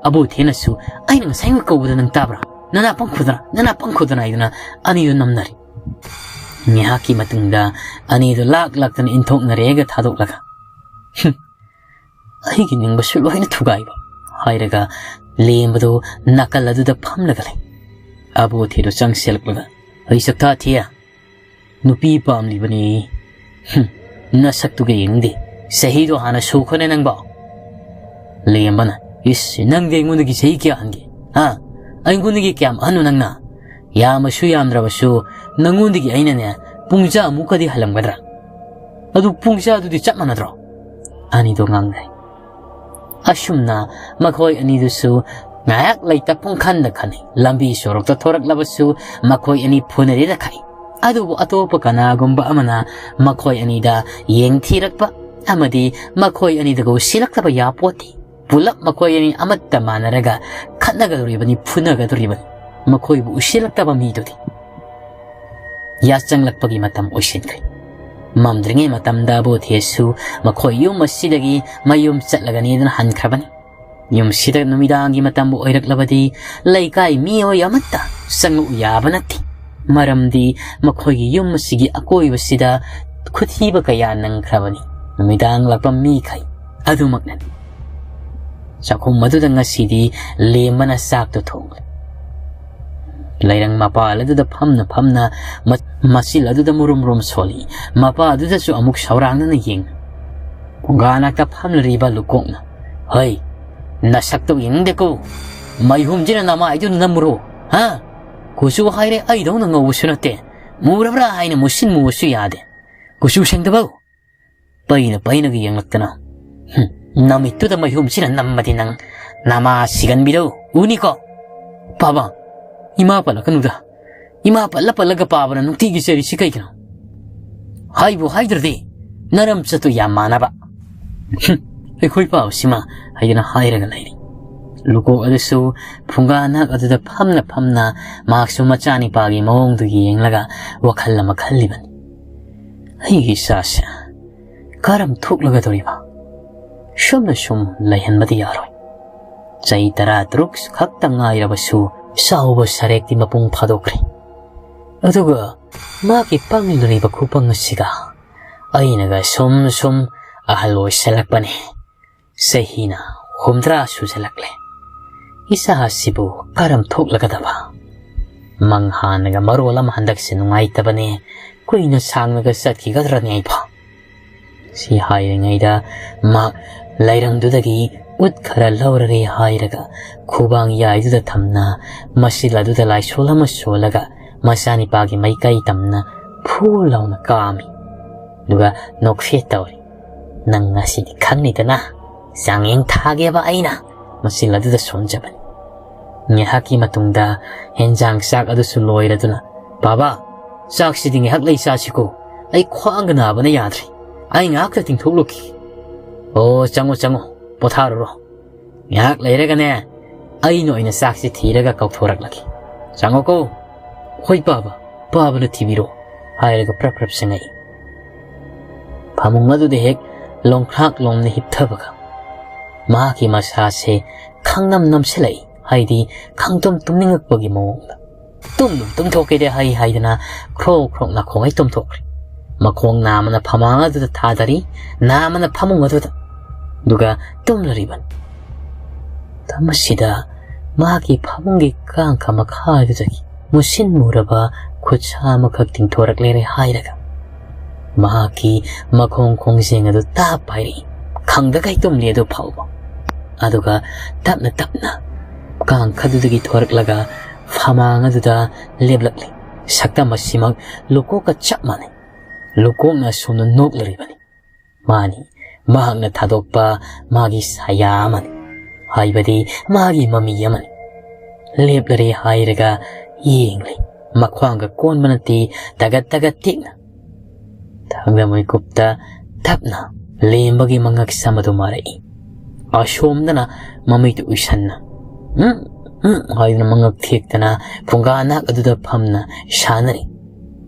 ꯑꯕꯣꯊꯤꯅꯁꯨ, "ꯑꯩꯅ ꯉꯁꯥꯏ ꯀꯧꯕꯗ ꯅꯪ ꯇꯥꯕ꯭ꯔꯥ? ꯅꯅꯥ ꯄꯪꯈꯨꯗꯅ, ꯅꯅꯥ ꯄꯪꯈꯨꯗꯅ" ꯍꯥꯏꯗꯅ ꯑꯅꯤꯗꯨ ꯅꯝꯅꯔꯤ꯫ ꯉꯥꯏꯍꯥꯛꯀꯤ ꯃꯇꯨꯡꯗ ꯑꯅꯤꯗꯨ ꯂꯥꯛ ꯂꯥꯛꯇꯅ ꯏꯟꯊꯣꯛꯅꯔꯦꯒ ꯊꯥꯗꯣꯛꯂꯒ, "ꯍꯨꯝ, ꯑꯩꯒꯤ ꯅꯤꯡꯕꯁꯨ ꯂꯣꯏꯅ ꯊꯨꯒꯥꯏꯕ" ꯍꯥꯏꯔꯒ ꯂꯦꯝꯕꯗꯨ ꯅꯥꯀꯜ ꯑꯗꯨꯗ ꯐꯝꯂꯒ ꯂꯩ꯫ ꯑꯕꯣꯊꯤꯗꯨ ꯆꯪꯁꯤꯜꯂꯛꯂꯒ, "ꯑꯩ ꯁꯛꯇꯥ ꯊꯤꯌꯦ, ꯅꯨꯄꯤ ꯄꯥꯝꯂꯤꯕꯅꯤ꯫ ꯍꯨꯝ, ꯅꯁꯛꯇꯨꯒ ꯌꯦꯡꯅꯤꯡꯗꯦ꯫ ꯆꯍꯤꯗꯣ ꯍꯥꯟꯅ ꯁꯨꯈꯣꯅꯦ ꯅꯪꯕꯣ꯫" ꯂꯦꯝꯕꯅ, "ꯏꯁ, ꯅꯪꯗꯤ ꯑꯩꯉꯣꯟꯗꯒꯤ ꯆꯍꯤ ꯀꯌꯥ ꯍꯟꯒꯦ? ꯍꯥ? ꯑꯩꯉꯣꯟꯗꯒꯤ ꯀꯌꯥꯝ ꯑꯍꯟꯅꯣ ꯅꯪꯅ? ꯌꯥꯝꯃꯁꯨ ꯌꯥꯝꯗ꯭ꯔꯕꯁꯨ ꯅꯪꯉꯣꯟꯗꯒꯤ ꯑꯩꯅꯅꯦ ꯄꯨꯡꯖꯥꯃꯨꯛꯀꯗꯤ ꯍꯜꯂꯝꯒꯗ꯭ꯔꯥ? ꯑꯗꯨ ꯄꯨꯡꯖꯥꯗꯨꯗꯤ ꯆꯞ ꯃꯥꯟꯅꯗ꯭ꯔꯣ?" ꯑꯅꯤꯗꯣ ꯉꯥꯡꯅꯩ꯫ ꯑꯁꯨꯝꯅ ꯃꯈꯣꯏ ꯑꯅꯤꯗꯨꯁꯨ ꯉꯥꯏꯍꯥꯛ ꯂꯩꯇ ꯄꯨꯡꯈꯟꯗ ꯈꯟꯅꯩ꯫ ꯂꯝꯕꯤ ꯁꯣꯔꯣꯛꯇ ꯊꯣꯔꯛꯂꯕꯁꯨ ꯃꯈꯣꯏ ꯑꯅꯤ ꯐꯨꯅꯔꯤꯗ ꯈꯥꯏ꯫ ꯑꯗꯨꯕꯨ ꯑꯇꯣꯞꯄ ꯀꯅꯥꯒꯨꯝꯕ ꯑꯃꯅ ꯃꯈꯣꯏ ꯑꯅꯤꯗ ꯌꯦꯡꯊꯤꯔꯛꯄ ꯑꯃꯗꯤ ꯃꯈꯣꯏ ꯑꯅꯤꯗꯒ ꯎꯁꯤꯜꯂꯛꯇꯕ ꯌꯥꯄꯣꯠꯇꯦ꯫ ꯄꯨꯂꯞ ꯃꯈꯣꯏ ꯑꯅꯤ ꯑꯃꯠꯇ ꯃꯥꯟꯅꯔꯒ ꯈꯠꯅꯒꯗꯧꯔꯤꯕꯅꯤ, ꯐꯨꯅꯒꯗꯧꯔꯤꯕꯅꯤ꯫ ꯃꯈꯣꯏꯕꯨ ꯎꯁꯤꯜꯂꯛꯇꯕ ꯃꯤꯗꯨꯗꯤ꯫ ꯌꯥꯆꯪꯂꯛꯄꯒꯤ ꯃꯇꯝ ꯑꯣꯏꯁꯤꯟꯈ꯭ꯔꯦ꯫ ꯃꯝꯗ꯭ꯔꯤꯉꯩ ꯃꯇꯝꯗ ꯑꯕꯣꯙꯦꯁꯨ ꯃꯈꯣꯏ ꯌꯨꯝ ꯑꯁꯤꯗꯒꯤ ꯃꯌꯨꯝ ꯆꯠꯂꯒꯅꯤꯗꯅ ꯍꯟꯈ꯭ꯔꯕꯅꯤ꯫ ꯌꯨꯝꯁꯤꯗ ꯅꯨꯃꯤꯗꯥꯡꯒꯤ ꯃꯇꯝꯕꯨ ꯑꯣꯏꯔꯛꯂꯕꯗꯤ ꯂꯩꯀꯥꯏ ꯃꯤꯑꯣꯏ ꯑꯃꯠꯇ ꯆꯪꯉꯛꯎ ꯌꯥꯕ ꯅꯠꯇꯦ꯫ ꯃꯔꯝꯗꯤ ꯃꯈꯣꯏꯒꯤ ꯌꯨꯝ ꯑꯁꯤꯒꯤ ꯑꯀꯣꯏꯕꯁꯤꯗ ꯈꯨꯊꯤꯕ ꯀꯌꯥ ꯅꯪꯈ꯭ꯔꯕꯅꯤ꯫ ꯅꯨꯃꯤꯗꯥꯡ ꯂꯥꯛꯄ ꯃꯤꯈꯩ ꯑꯗꯨꯃꯛꯅꯅꯤ꯫ ꯆꯥꯛꯈꯨꯝ ꯑꯗꯨꯗ ꯉꯁꯤꯗꯤ ꯂꯦꯝꯕꯅ ꯆꯥꯛꯇꯨ ꯊꯣꯡꯂꯦ꯫ ꯂꯩꯔꯪ ꯃꯄꯥꯜ ꯑꯗꯨꯗ ꯐꯝꯅ ꯐꯝꯅ ꯃ-, ꯃꯆꯤꯜ ꯑꯗꯨꯗ ꯃꯨꯔꯨꯝ ꯃꯨꯔꯨꯝ ꯁꯣꯜꯂꯤ꯫ ꯃꯄꯥ ꯑꯗꯨꯗꯁꯨ ꯑꯃꯨꯛ ꯁꯧꯔꯥꯡꯗꯅ ꯌꯦꯡꯂꯤ꯫ ꯐꯨꯡꯒꯥ ꯅꯥꯛꯇ ꯐꯝꯂꯤꯕ ꯂꯨꯀꯣꯛꯅ, "ꯍꯩ, ꯅꯁꯛꯇꯨ ꯌꯦꯡꯅꯤꯡꯗꯦꯀꯣ꯫ ꯃꯩꯍꯨꯝꯁꯤꯅ ꯅꯃꯥꯏꯗꯨ ꯅꯝꯃꯨꯔꯣ, ꯍꯥ? ꯀꯨꯆꯨ ꯍꯥꯏꯔꯦ ꯑꯩꯗꯧꯅ ꯉꯧꯕꯁꯨ ꯅꯠꯇꯦ, ꯃꯨꯔꯕ꯭ꯔꯥ ꯍꯥꯏꯅ ꯃꯨꯁꯤꯟ ꯃꯨꯕꯁꯨ ꯌꯥꯗꯦ꯫ ꯀꯨꯆꯨ ꯁꯦꯡꯗꯕꯧ?" ꯄꯩꯅ ꯄꯩꯅꯒ ꯌꯦꯡꯂꯛꯇꯅ, "ꯍꯨꯝ, ꯅꯃꯤꯠꯇꯨꯗ ꯃꯩꯍꯨꯝꯁꯤꯅ ꯅꯝꯃꯗꯤ ꯅꯪ ꯅꯃꯥ ꯁꯤꯒꯟꯕꯤꯗꯧ ꯎꯅꯤꯀꯣ꯫ ꯄꯥꯕ, ꯏꯃꯥ ꯄꯜꯂꯛꯀꯅꯨꯗ꯫ ꯏꯃꯥ ꯄꯜꯂ ꯄꯜꯂꯒ ꯄꯥꯕꯅ ꯅꯨꯡꯇꯤꯒꯤ ꯆꯩꯔꯤꯁꯤ ꯀꯩꯒꯤꯅꯣ? ꯍꯥꯏꯕꯨ ꯍꯥꯏꯗ꯭ꯔꯗꯤ ꯅꯔꯝꯆꯠꯇꯨ ꯌꯥꯝ ꯃꯥꯟꯅꯕ꯫ ꯍꯨꯝ, ꯑꯩꯈꯣꯏ ꯄꯥꯕꯁꯤꯃ" ꯍꯥꯏꯗꯅ ꯍꯥꯏꯔꯒ ꯂꯩꯔꯤ꯫ ꯂꯨꯀꯣꯛ ꯑꯗꯨꯁꯨ ꯐꯨꯡꯒꯥ ꯅꯥꯛ ꯑꯗꯨꯗ ꯐꯝꯅ ꯐꯝꯅ ꯃꯍꯥꯛꯁꯨ ꯃꯆꯥꯅꯤꯄꯥꯒꯤ ꯃꯑꯣꯡꯗꯨ ꯌꯦꯡꯂꯒ ꯋꯥꯈꯜ ꯑꯃ ꯈꯜꯂꯤꯕꯅꯤ꯫ "ꯑꯩꯒꯤ ꯏꯆꯥꯁꯦ ꯀꯔꯝ ꯊꯣꯛꯂꯒꯗꯧꯔꯤꯕ? ꯁꯨꯝꯅ ꯁꯨꯝ ꯂꯩꯍꯟꯕꯗꯤ ꯌꯥꯔꯣꯏ꯫ ꯆꯍꯤ ꯇꯔꯥ ꯇꯔꯨꯛ ꯈꯛꯇ ꯉꯥꯏꯔꯕꯁꯨ ꯆꯥꯎꯕ ꯁꯔꯦꯛꯇꯤ ꯃꯄꯨꯡ ꯐꯥꯗꯣꯛꯈ꯭ꯔꯦ꯫ ꯑꯗꯨꯒ ꯃꯥꯒꯤ ꯄꯪꯂꯤꯕ ꯈꯨꯄꯪ ꯑꯁꯤꯒ ꯑꯩꯅꯒ ꯁꯨꯝ ꯁꯨꯝ ꯑꯍꯜ ꯑꯣꯏꯁꯜꯂꯛꯄꯅꯦ꯫ ꯆꯍꯤꯅ ꯍꯨꯝꯗ꯭ꯔꯥ ꯁꯨꯖꯜꯂꯛꯂꯦ꯫ ꯏꯆꯥ ꯑꯁꯤꯕꯨ ꯀꯔꯝ ꯊꯣꯛꯂꯒꯗꯕ? ꯃꯪ ꯍꯥꯟꯅꯒ ꯃꯔꯣꯜ ꯑꯃ ꯍꯟꯗꯛꯁꯦ ꯅꯨꯡꯉꯥꯏꯇꯕꯅꯦ꯫ ꯀꯨꯏꯅ ꯁꯥꯡꯅꯒ ꯆꯠꯈꯤꯒꯗ꯭ꯔꯅꯦ ꯑꯩꯕꯣ?" ꯁꯤ ꯍꯥꯏꯔꯤꯉꯩꯗ ꯃꯍꯥꯛ ꯂꯩꯔꯪꯗꯨꯗꯒꯤ ꯎꯠ ꯈꯔ ꯂꯧꯔꯒꯦ ꯍꯥꯏꯔꯒ ꯈꯨꯕꯥꯡ ꯌꯥꯏꯗꯨꯗ ꯊꯝꯅ ꯃꯆꯤꯜ ꯑꯗꯨꯗ ꯂꯥꯏꯁꯣꯜ ꯑꯃ ꯁꯣꯜꯂꯒ ꯃꯆꯥꯅꯤꯄꯥꯒꯤ ꯃꯥꯏꯀꯩ ꯇꯝꯅ ꯐꯨ ꯂꯥꯎꯅ ꯀꯥꯝꯃꯤ꯫ ꯑꯗꯨꯒ ꯅꯣꯛꯐꯦꯠ ꯇꯧꯔꯤ꯫ "ꯅꯪ ꯉꯁꯤꯗꯤ ꯈꯪꯅꯤꯗꯅ, ꯆꯥꯡꯌꯦꯡ ꯊꯥꯒꯦꯕ ꯑꯩꯅ", ꯃꯆꯤꯜ ꯑꯗꯨꯗ ꯁꯣꯟꯖꯕꯅꯤ꯫ ꯉꯥꯏꯍꯥꯛꯀꯤ ꯃꯇꯨꯡꯗ ꯍꯦꯟꯖꯥꯡ ꯆꯥꯛ ꯑꯗꯨꯁꯨ ꯂꯣꯏꯔꯗꯨꯅ, "ꯕꯥꯕꯥ, ꯆꯥꯛꯁꯤꯗꯤ ꯉꯥꯏꯍꯥꯛ ꯂꯩ ꯆꯥꯁꯤꯀꯣ꯫ ꯑꯩ ꯈ꯭ꯋꯥꯡꯒ ꯅꯥꯕꯅ ꯌꯥꯗ꯭ꯔꯦ꯫ ꯑꯩ ꯉꯥꯏꯍꯥꯛꯇ ꯇꯤꯡꯊꯣꯛꯂꯨꯈꯤ꯫ ꯑꯣ, ꯆꯪꯉꯣ, ꯆꯪꯉꯣ, ꯄꯣꯊꯥꯔꯨꯔꯣ꯫ ꯉꯥꯏꯍꯥꯛ ꯂꯩꯔꯒꯅꯦ, ꯑꯩꯅ ꯑꯣꯏꯅ ꯆꯥꯛꯁꯤ ꯊꯤꯔꯒ ꯀꯧꯊꯣꯔꯛꯂꯒꯦ꯫ ꯆꯪꯉꯣꯀꯣ꯫ "ꯍꯣꯏ ꯄꯥꯕ, ꯄꯥꯕꯅ ꯊꯤꯕꯤꯔꯣ," ꯍꯥꯏꯔꯒ ꯄ꯭ꯔꯞ ꯄ꯭ꯔꯞ ꯆꯪꯉꯛꯏ꯫ ꯐꯃꯨꯡ ꯑꯗꯨꯗ ꯍꯦꯛ ꯂꯣꯡꯈ꯭ꯔꯥꯛ ꯂꯣꯡꯅ ꯍꯤꯞꯊꯕꯒ ꯃꯍꯥꯛꯀꯤ ꯃꯁꯥꯁꯦ ꯈꯪꯅꯝ ꯅꯝꯁꯤꯜꯂꯛꯏ, ꯍꯥꯏꯗꯤ ꯈꯪꯇꯨꯝ ꯇꯨꯝꯅꯤꯡꯉꯛꯄꯒꯤ ꯃꯑꯣꯡꯗ꯫ "ꯇꯨꯝꯗꯨꯝ ꯇꯨꯝꯊꯣꯛꯀꯦꯗꯦ ꯍꯩ" ꯍꯥꯏꯗꯅ ꯈ꯭ꯔꯣꯛ ꯈ꯭ꯔꯣꯛ ꯅꯥꯈꯣꯡꯉꯩ ꯇꯨꯝꯊꯣꯛꯈ꯭ꯔꯦ꯫ ꯃꯈꯣꯡ ꯅꯥꯝꯃꯅ ꯐꯃꯥꯡ ꯑꯗꯨꯗ ꯊꯥꯗꯔꯤ, ꯅꯥꯝꯃꯅ ꯐꯃꯨꯡ ꯑꯗꯨꯗ꯫ ꯑꯗꯨꯒ ꯇꯨꯝꯂꯔꯤꯕꯅꯤ꯫ ꯃꯇꯝ ꯑꯁꯤꯗ ꯃꯍꯥꯛꯀꯤ ꯐꯃꯨꯡꯒꯤ ꯀꯥꯡꯈ ꯃꯈꯥꯗꯨꯗꯒꯤ ꯃꯨꯁꯤꯟ ꯃꯨꯔꯕ ꯈꯨꯠꯁꯥ ꯑꯃꯈꯛ ꯇꯤꯡꯊꯣꯔꯛꯂꯦꯔꯦ ꯍꯥꯏꯔꯒ ꯃꯍꯥꯛꯀꯤ ꯃꯈꯣꯡ ꯈꯣꯡꯖꯦꯡ ꯑꯗꯨ ꯇꯥꯞ ꯄꯥꯏꯔꯛꯏ꯫ ꯈꯪꯗꯈꯩ ꯇꯨꯝꯂꯤ ꯑꯗꯨ ꯐꯥꯎꯕ꯫ ꯑꯗꯨꯒ ꯇꯞꯅ ꯇꯞꯅ ꯀꯥꯡꯈꯗꯨꯗꯒꯤ ꯊꯣꯔꯛꯂꯒ ꯐꯃꯥꯡ ꯑꯗꯨꯗ ꯂꯦꯞꯂꯛꯂꯤ꯫ ꯁꯛꯇꯝ ꯑꯁꯤꯃꯛ ꯂꯨꯀꯣꯛꯀ ꯆꯞ ꯃꯥꯟꯅꯩ꯫ ꯂꯨꯀꯣꯛꯅ ꯑꯁꯨꯝꯅ ꯅꯣꯛꯂꯨꯔꯤꯕꯅꯤ꯫ ꯃꯥꯅꯤ, ꯃꯍꯥꯛꯅ ꯊꯥꯗꯣꯛꯄ ꯃꯥꯒꯤ ꯁꯥꯌꯥ ꯑꯃꯅꯤ, ꯍꯥꯏꯕꯗꯤ ꯃꯥꯒꯤ ꯃꯃꯤ ꯑꯃꯅꯤ꯫ ꯂꯦꯞꯂꯔꯦ ꯍꯥꯏꯔꯒ ꯌꯦꯡꯂꯤ꯫ ꯃꯈ꯭ꯋꯥꯡꯒ ꯀꯣꯟꯕ ꯅꯠꯇꯦ, ꯇꯒꯠ ꯇꯒꯠ ꯇꯦꯛꯅ꯫ ꯊꯥꯡꯗ ꯃꯤꯀꯨꯞꯇ ꯇꯞꯅ ꯂꯦꯝꯕꯒꯤ ꯃꯉꯛ ꯁꯝ ꯑꯗꯨ ꯃꯥꯔꯛꯏ꯫ ꯑꯁꯣꯝꯗꯅ ꯃꯃꯤꯠꯇꯨ ꯎꯏꯁꯟꯅ "ꯎꯝ, ꯎꯝ" ꯍꯥꯏꯗꯨꯅ ꯃꯉꯛ ꯊꯦꯛꯇꯅ ꯐꯨꯡꯒꯥ ꯅꯥꯛ ꯑꯗꯨꯗ ꯐꯝꯅ ꯁꯥꯟꯅꯔꯤ꯫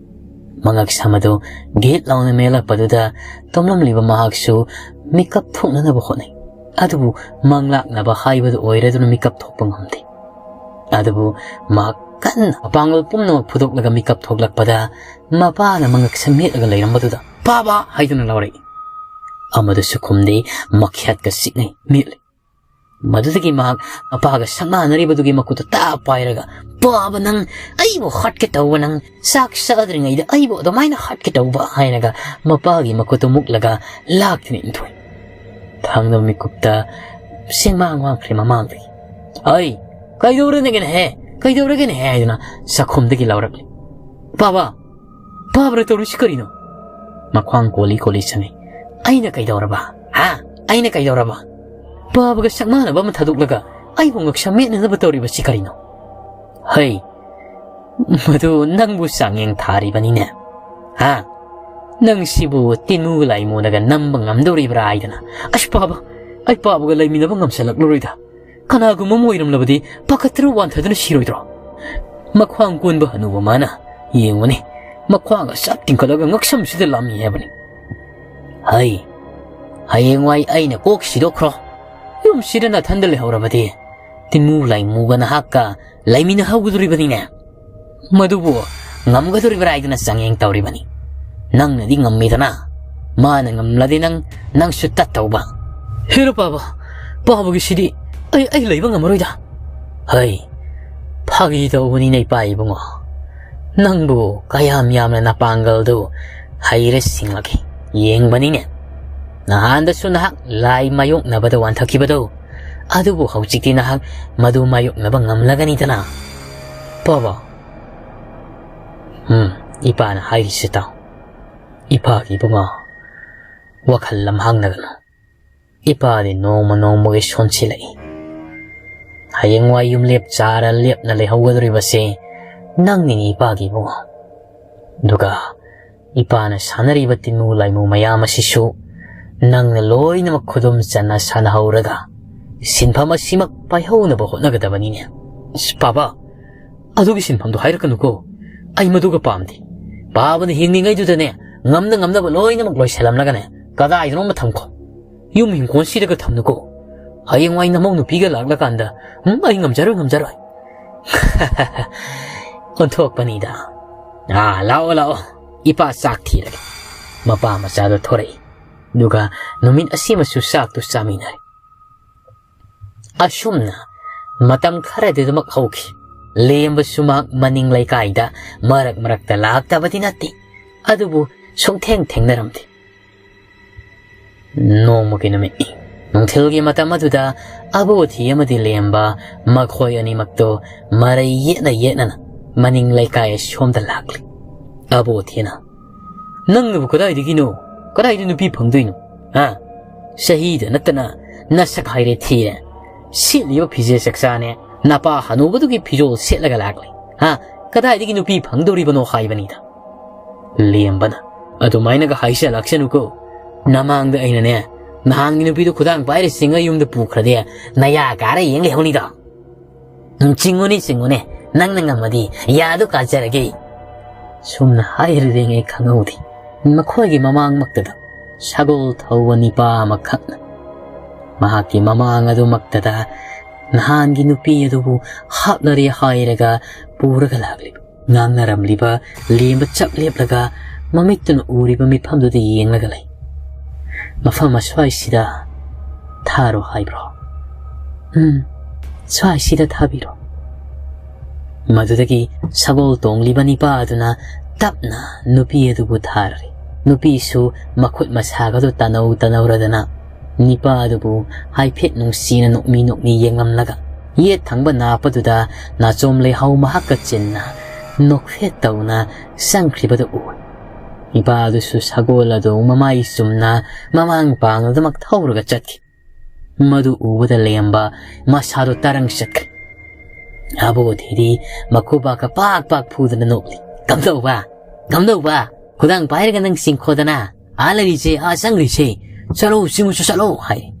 ꯃꯉꯛ ꯁꯝ ꯑꯗꯨ ꯒꯤꯠ ꯂꯥꯎꯅ ꯃꯦꯜꯂꯛꯄꯗꯨꯗ ꯇꯨꯝꯂꯝꯂꯤꯕ ꯃꯍꯥꯛꯁꯨ ꯃꯤꯀꯞ ꯊꯣꯛꯅꯅꯕ ꯍꯣꯠꯅꯩ꯫ ꯑꯗꯨꯕꯨ ꯃꯪꯂꯥꯛꯅꯕ ꯍꯥꯏꯕꯗꯨ ꯑꯣꯏꯔꯗꯨꯅ ꯃꯤꯀꯞ ꯊꯣꯛꯄ ꯉꯝꯗꯦ꯫ ꯑꯗꯨꯕꯨ ꯃꯍꯥꯛ ꯀꯟꯅ ꯃꯄꯥꯡꯒꯜ ꯄꯨꯝꯅꯃꯛ ꯐꯨꯗꯣꯛꯂꯒ ꯃꯤꯀꯞ ꯊꯣꯛꯂꯛꯄꯗ ꯃꯄꯥꯅ ꯃꯉꯛ ꯁꯝ ꯃꯦꯠꯂꯒ ꯂꯩꯔꯝꯕꯗꯨꯗ "ꯄꯥꯕ" ꯍꯥꯏꯗꯨꯅ ꯂꯥꯎꯔꯛꯏ꯫ ꯑꯃꯗꯨꯁꯨ ꯈꯨꯝꯗꯦ, ꯃꯈ꯭ꯌꯥꯠꯀ ꯆꯤꯛꯅꯩ, ꯃꯦꯠꯂꯤ꯫ ꯃꯗꯨꯗꯒꯤ ꯃꯍꯥꯛ ꯃꯄꯥꯒ ꯁꯛꯅꯥꯅꯔꯤꯕꯗꯨꯒꯤ ꯃꯈꯨꯠꯇꯨ ꯇꯥ ꯄꯥꯏꯔꯒ, "ꯄꯥꯕ ꯅꯪ, ꯑꯩꯕꯨ ꯍꯥꯠꯀꯦ ꯇꯧꯕ ꯅꯪ, ꯆꯥꯛ ꯆꯥꯗ꯭ꯔꯤꯉꯩꯗ ꯑꯩꯕꯨ ꯑꯗꯨꯃꯥꯏꯅ ꯍꯥꯠꯀꯦ ꯇꯧꯕ?" ꯍꯥꯏꯔꯒ ꯃꯄꯥꯒꯤ ꯃꯈꯨꯠꯇꯨ ꯃꯨꯛꯂꯒ ꯂꯥꯛꯇꯨꯅ ꯏꯟꯊꯣꯛꯏ꯫ ꯊꯥꯡꯗꯕ ꯃꯤꯀꯨꯞꯇ ꯁꯦꯡꯃꯥꯡ ꯃꯥꯡꯈ꯭ꯔꯦ ꯃꯃꯥꯡꯗꯒꯤ꯫ "ꯑꯩ, ꯀꯩꯗꯧꯔꯒꯦꯅꯦꯍꯦ? ꯀꯩꯗꯧꯔꯒꯦꯅꯦꯍꯦ?" ꯍꯥꯏꯗꯨꯅ ꯆꯥꯛꯈꯨꯝꯗꯒꯤ ꯂꯥꯎꯔꯛꯂꯤ꯫ "ꯄꯥꯕ, ꯄꯥꯕꯔ ꯇꯧꯔꯤꯁꯤ ꯀꯔꯤꯅꯣ?" ꯃꯈ꯭ꯋꯥꯡ ꯀꯣꯜꯂꯤ ꯀꯣꯜꯂꯤ ꯆꯪꯉꯤ꯫ "ꯑꯩꯅ ꯀꯩꯗꯧꯔꯕ? ꯍꯥ? ꯑꯩꯅ ꯀꯩꯗꯧꯔꯕ? ꯄꯥꯕꯒ ꯁꯛꯅꯥꯅꯕ ꯑꯃ ꯊꯥꯗꯣꯛꯂꯒ ꯑꯩꯕꯨ ꯉꯛꯁꯝ ꯃꯦꯠꯅꯅꯕ ꯇꯧꯔꯤꯕꯁꯤ ꯀꯔꯤꯅꯣ? ꯍꯩ, "ꯃꯗꯨ ꯅꯪꯕꯨ ꯆꯥꯡꯌꯦꯡ ꯊꯥꯔꯤꯕꯅꯤꯅꯦ꯫ ꯍꯥ? ꯅꯪ ꯁꯤꯕꯨ ꯇꯤꯟꯃꯨ ꯂꯥꯏꯃꯨꯅꯒ ꯅꯝꯕ ꯉꯝꯗꯧꯔꯤꯕ꯭ꯔꯥ?" ꯍꯥꯏꯗꯅ꯫ "ꯑꯁ, ꯄꯥꯕ, ꯑꯩ ꯄꯥꯕꯒ ꯂꯩꯃꯤꯟꯅꯕ ꯉꯝꯁꯜꯂꯛꯂꯔꯣꯏꯗ꯫ ꯀꯅꯥꯒꯨꯝꯕ ꯑꯃ ꯑꯣꯏꯔꯝꯂꯕꯗꯤ ꯄꯥꯈꯠꯇꯅ ꯋꯥꯟꯊꯗꯨꯅ ꯁꯤꯔꯣꯏꯗ꯭ꯔꯣ?" ꯃꯈ꯭ꯋꯥꯡ ꯀꯣꯟꯕ ꯍꯅꯨꯕ ꯃꯥꯅ ꯌꯦꯡꯉꯨꯅꯤ, ꯃꯈ꯭ꯋꯥꯡꯒ ꯁꯠ ꯇꯤꯡꯈꯠꯂꯒ ꯉꯛꯁꯝꯁꯤꯗ ꯂꯥꯝꯃꯤ ꯍꯥꯏꯕꯅꯤ꯫ "ꯍꯩ, ꯍꯌꯦꯡꯋꯥꯏ ꯑꯩꯅ ꯀꯣꯛ ꯁꯤꯗꯣꯛꯈ꯭ꯔꯣ, ꯌꯨꯝꯁꯤꯗ ꯅꯥꯊꯟꯗ ꯂꯩꯍꯧꯔꯕꯗꯤ ꯇꯤꯟꯃꯨ ꯂꯥꯏꯃꯨꯒ ꯅꯍꯥꯛꯀ ꯂꯩꯃꯤꯟꯅꯍꯧꯒꯗꯣꯔꯤꯕꯅꯤꯅꯦ꯫ ꯃꯗꯨꯕꯨ ꯉꯝꯒꯗꯣꯔꯤꯕ꯭ꯔꯥ?" ꯍꯥꯏꯗꯅ ꯆꯥꯡꯌꯦꯡ ꯇꯧꯔꯤꯕꯅꯤ꯫ "ꯅꯪꯅꯗꯤ ꯉꯝꯃꯤꯗꯅ, ꯃꯥꯅ ꯉꯝꯂꯗꯤ ꯅꯪ, ꯅꯪꯁꯨ ꯇꯠꯇꯧꯕ꯫" "ꯍꯦꯔꯥ ꯄꯥꯕ, ꯄꯥꯕꯒꯤꯁꯤꯗꯤ ꯑꯩ, ꯑꯩ ꯂꯩꯕ ꯉꯝꯃꯔꯣꯏꯗ꯫" "ꯍꯩ, ꯐꯥꯒꯤ ꯇꯧꯕꯅꯤꯅꯦ ꯏꯄꯥ ꯏꯕꯨꯡꯉꯣ꯫ ꯅꯪꯕꯨ ꯀꯌꯥꯝ ꯌꯥꯝꯅ ꯅꯄꯥꯡꯒꯜꯗꯨ ꯍꯩꯔꯦ ꯁꯤꯡꯂꯒꯦ ꯌꯦꯡꯕꯅꯤꯅꯦ꯫ ꯅꯍꯥꯟꯗꯁꯨ ꯅꯍꯥꯛ ꯂꯥꯏ ꯃꯥꯌꯣꯛꯅꯕꯗ ꯋꯥꯟꯊꯈꯤꯕꯗꯣ, ꯑꯗꯨꯕꯨ ꯍꯧꯖꯤꯛꯇꯤ ꯅꯍꯥꯛ ꯃꯗꯨ ꯃꯥꯌꯣꯛꯅꯕ ꯉꯝꯂꯒꯅꯤꯗꯅ꯫ ꯄꯥꯕ, ꯎꯝ, ꯏꯄꯥꯅ ꯍꯥꯏꯔꯤꯁꯤ ꯇꯥꯎ꯫ ꯏꯄꯥꯒꯤ ꯏꯕꯨꯡꯉꯣ, ꯋꯥꯈꯜ ꯂꯝꯍꯥꯡꯅꯒꯅꯨ꯫ ꯏꯄꯥꯗꯤ ꯅꯣꯡꯃ ꯅꯣꯡꯃꯒꯤ ꯁꯣꯟꯁꯤꯜꯂꯛꯏ꯫ ꯍꯌꯦꯡꯋꯥꯏ ꯌꯨꯝꯂꯦꯞ ꯆꯥꯔ ꯂꯦꯞꯅ ꯂꯩꯍꯧꯒꯗꯧꯔꯤꯕꯁꯦ ꯅꯪꯅꯤꯅꯦ ꯏꯄꯥꯒꯤ ꯏꯕꯨꯡꯉꯣ꯫ ꯑꯗꯨꯒ ꯏꯄꯥꯅ ꯁꯥꯟꯅꯔꯤꯕ ꯇꯤꯟꯃꯨ ꯂꯥꯏꯃꯨ ꯃꯌꯥꯝ ꯑꯁꯤꯁꯨ ꯅꯪꯅ ꯂꯣꯏꯅꯃꯛ ꯈꯨꯗꯨꯝ ꯆꯟꯅ ꯁꯥꯟꯅꯍꯧꯔꯒ ꯁꯤꯟꯐꯝ ꯑꯁꯤꯃꯛ ꯄꯥꯏꯍꯧꯅꯕ ꯍꯣꯠꯅꯒꯗꯕꯅꯤꯅꯦ꯫" "ꯑꯁ, ꯄꯥꯕ, ꯑꯗꯨꯒꯤ ꯁꯤꯟꯐꯝꯗꯣ ꯍꯥꯏꯔꯛꯀꯅꯨꯀꯣ꯫ ꯑꯩ ꯃꯗꯨꯒ ꯄꯥꯝꯗꯦ꯫ ꯄꯥꯕꯅ ꯍꯤꯡꯂꯤꯉꯩꯗꯨꯗꯅꯦ, ꯉꯝꯅ ꯉꯝꯅꯕ ꯂꯣꯏꯅꯃꯛ ꯂꯣꯏꯁꯤꯜꯂꯝꯂꯒꯅꯦ, ꯀꯗꯥꯏꯗꯅꯣꯝꯃ ꯊꯝꯈꯣ꯫ ꯌꯨꯝ ꯍꯤꯡꯒꯣꯜꯁꯤꯗꯒ ꯊꯝꯅꯨꯀꯣ꯫ ꯍꯌꯦꯡꯋꯥꯏ ꯅꯃꯧ ꯅꯨꯄꯤꯒ ꯂꯥꯛꯂꯀꯥꯟꯗ, ꯎꯝ, ꯑꯩ ꯉꯝꯖꯔꯣꯏ, ꯉꯝꯖꯔꯣꯏ꯫" ꯑꯣꯟꯊꯣꯛꯄꯅꯤꯗ꯫ "ꯑꯥ, ꯂꯥꯛꯑꯣ, ꯂꯥꯛꯑꯣ꯫ ꯏꯄꯥ ꯆꯥꯛ ꯊꯤꯔꯒꯦ꯫" ꯃꯄꯥ ꯃꯆꯥꯗꯣ ꯊꯣꯔꯛꯏ꯫ ꯑꯗꯨꯒ ꯅꯨꯃꯤꯠ ꯑꯁꯤꯃꯁꯨ ꯆꯥꯛꯇꯨ ꯆꯥꯃꯤꯟꯅꯔꯦ꯫ ꯑꯁꯨꯝꯅ ꯃꯇꯝ ꯈꯔꯗꯤ ꯑꯗꯨꯃꯛ ꯍꯧꯈꯤ꯫ ꯂꯦꯝꯕꯁꯨ ꯃꯍꯥꯛ ꯃꯅꯤꯡ ꯂꯩꯀꯥꯏꯗ ꯃꯔꯛ ꯃꯔꯛꯇ ꯂꯥꯛꯇꯕꯗꯤ ꯅꯠꯇꯦ, ꯑꯗꯨꯕꯨ ꯁꯨꯡꯊꯦꯡ ꯊꯦꯡꯅꯔꯝꯗꯦ꯫ ꯅꯣꯡꯃꯒꯤ ꯅꯨꯃꯤꯠꯅꯤ꯫ ꯅꯨꯡꯊꯤꯜꯒꯤ ꯃꯇꯝ ꯑꯗꯨꯗ ꯑꯕꯣꯊꯤ ꯑꯃꯗꯤ ꯂꯦꯝꯕ, ꯃꯈꯣꯏ ꯑꯅꯤꯃꯛꯇꯣ ꯃꯔꯩ ꯌꯦꯠꯅ ꯌꯦꯠꯅꯅ ꯃꯅꯤꯡ ꯂꯩꯀꯥꯏ ꯑꯁꯣꯝꯗ ꯂꯥꯛꯂꯤ꯫ ꯑꯕꯣꯊꯤꯅ, "ꯅꯪꯅꯕꯨ ꯀꯗꯥꯏꯗꯒꯤꯅꯣ? ꯀꯗꯥꯏꯗ ꯅꯨꯄꯤ ꯐꯪꯗꯣꯏꯅꯣ? ꯍꯥ? ꯆꯍꯤꯗ ꯅꯠꯇꯅ ꯅꯁꯛ ꯍꯥꯏꯔꯦ ꯊꯤꯔꯦ꯫ ꯁꯦꯠꯂꯤꯕ ꯐꯤꯖꯦ ꯆꯛꯆꯥꯅꯦ, ꯅꯄꯥ ꯍꯅꯨꯕꯗꯨꯒꯤ ꯐꯤꯖꯣꯜ ꯁꯦꯠꯂꯒ ꯂꯥꯛꯂꯦ꯫ ꯍꯥ? ꯀꯗꯥꯏꯗꯒꯤ ꯅꯨꯄꯤ ꯐꯪꯗꯧꯔꯤꯕꯅꯣ ꯍꯥꯏꯕꯅꯤꯗ꯫ ꯂꯦꯝꯕꯅ, "ꯑꯗꯨꯃꯥꯏꯅꯒ ꯍꯥꯏꯁꯜꯂꯛꯁꯅꯨꯀꯣ꯫ ꯅꯃꯥꯡꯗ ꯑꯩꯅꯅꯦ, ꯅꯍꯥꯟꯒꯤ ꯅꯨꯄꯤꯗꯨ ꯈꯨꯗꯥꯡ ꯄꯥꯏꯔ ꯆꯤꯡꯉ ꯌꯨꯝꯗ ꯄꯨꯈ꯭ꯔꯗꯤ ꯅꯌꯥ ꯀꯥꯔ ꯌꯦꯡ ꯂꯩꯍꯧꯅꯤꯗꯣ꯫ ꯎꯝ, ꯆꯤꯡꯉꯨꯅꯦ, ꯆꯤꯡꯉꯨꯅꯦ, ꯅꯪꯅ ꯉꯝꯃꯗꯤ ꯌꯥꯗꯨ ꯀꯥꯖꯔꯒꯦ꯫" ꯁꯨꯝꯅ ꯍꯥꯏꯔꯤꯉꯩ ꯈꯪꯍꯧꯗꯦ, ꯃꯈꯣꯏꯒꯤ ꯃꯃꯥꯡꯃꯛꯇꯗ ꯁꯒꯣꯜ ꯊꯧꯕ ꯅꯤꯄꯥ ꯑꯃꯈꯛꯅ ꯃꯍꯥꯛꯀꯤ ꯃꯃꯥꯡ ꯑꯗꯨꯃꯛꯇꯗ ꯅꯍꯥꯟꯒꯤ ꯅꯨꯄꯤ ꯑꯗꯨꯕꯨ ꯍꯥꯠꯂꯔꯦ ꯍꯥꯏꯔꯒ ꯄꯨꯔꯒ ꯂꯥꯛꯂꯤꯕ꯫ ꯉꯥꯡꯅꯔꯝꯂꯤꯕ ꯂꯦꯝꯕ ꯆꯞ ꯂꯦꯞꯂꯒ ꯃꯃꯤꯠꯇꯨꯅ ꯎꯔꯤꯕ ꯃꯤꯐꯝꯗꯨꯗ ꯌꯦꯡꯂꯒ ꯂꯩ꯫ "ꯃꯐꯝ ꯑꯁ꯭ꯋꯥꯏꯁꯤꯗ ꯊꯥꯔꯣ ꯍꯥꯏꯕ꯭ꯔꯣ?" "ꯎꯝ, ꯁ꯭ꯋꯥꯏꯁꯤꯗ ꯊꯥꯕꯤꯔꯣ꯫" ꯃꯗꯨꯗꯒꯤ ꯁꯒꯣꯜ ꯇꯣꯡꯂꯤꯕ ꯅꯤꯄꯥ ꯑꯗꯨꯅ ꯇꯞꯅ ꯅꯨꯄꯤ ꯑꯗꯨꯕꯨ ꯊꯥꯔꯔꯤ꯫ ꯅꯨꯄꯤꯁꯨ ꯃꯈꯨꯠ ꯃꯁꯥꯒꯗꯨ ꯇꯅꯧ ꯇꯅꯧꯔꯗꯅ ꯅꯤꯄꯥ ꯑꯗꯨꯕꯨ ꯍꯥꯏꯐꯦꯠ ꯅꯨꯡꯁꯤꯅ ꯅꯣꯛꯃꯤ ꯅꯣꯛꯃꯤ ꯌꯦꯡꯂꯝꯂꯒ, ꯌꯦꯠ ꯊꯪꯕ ꯅꯥꯞꯄꯗꯨꯗ ꯅꯥꯆꯣꯝ ꯂꯩꯍꯥꯎ ꯃꯍꯥꯛꯀ ꯆꯤꯟꯅ ꯅꯣꯛꯐꯦꯠ ꯇꯧꯅ ꯆꯪꯈ꯭ꯔꯤꯕꯗꯨ ꯎꯏ꯫ ꯅꯤꯄꯥ ꯑꯗꯨꯁꯨ ꯁꯒꯣꯜ ꯑꯗꯨ ꯃꯃꯥꯏ ꯆꯨꯝꯅ ꯃꯃꯥꯡ ꯄꯥꯡꯅꯗꯃꯛ ꯊꯧꯔꯒ ꯆꯠꯈꯤ꯫ ꯃꯗꯨ ꯎꯕꯗ ꯂꯦꯝꯕ ꯃꯁꯥꯗꯣ ꯇꯔꯪ ꯆꯠꯈ꯭ꯔꯦ꯫ ꯑꯕꯣ ꯊꯤꯗꯤ ꯃꯈꯨꯕꯥꯛꯀ ꯄꯥꯛ ꯄꯥꯛ ꯐꯨꯗꯅ ꯅꯣꯛꯂꯤ꯫ "ꯀꯝꯗꯧꯕ? ꯀꯝꯗꯧꯕ? ꯈꯨꯗꯥꯡ ꯄꯥꯏꯔꯒ ꯅꯪ ꯆꯤꯡꯈꯣꯗꯅ? ꯑꯥ ꯂꯩꯔꯤꯁꯦ, ꯑꯥ ꯆꯪꯈ꯭ꯔꯤꯁꯦ꯫ ꯆꯠꯂꯣ, ꯆꯤꯡꯉꯨ ꯆꯠꯂꯣ," ꯍꯥꯏ꯫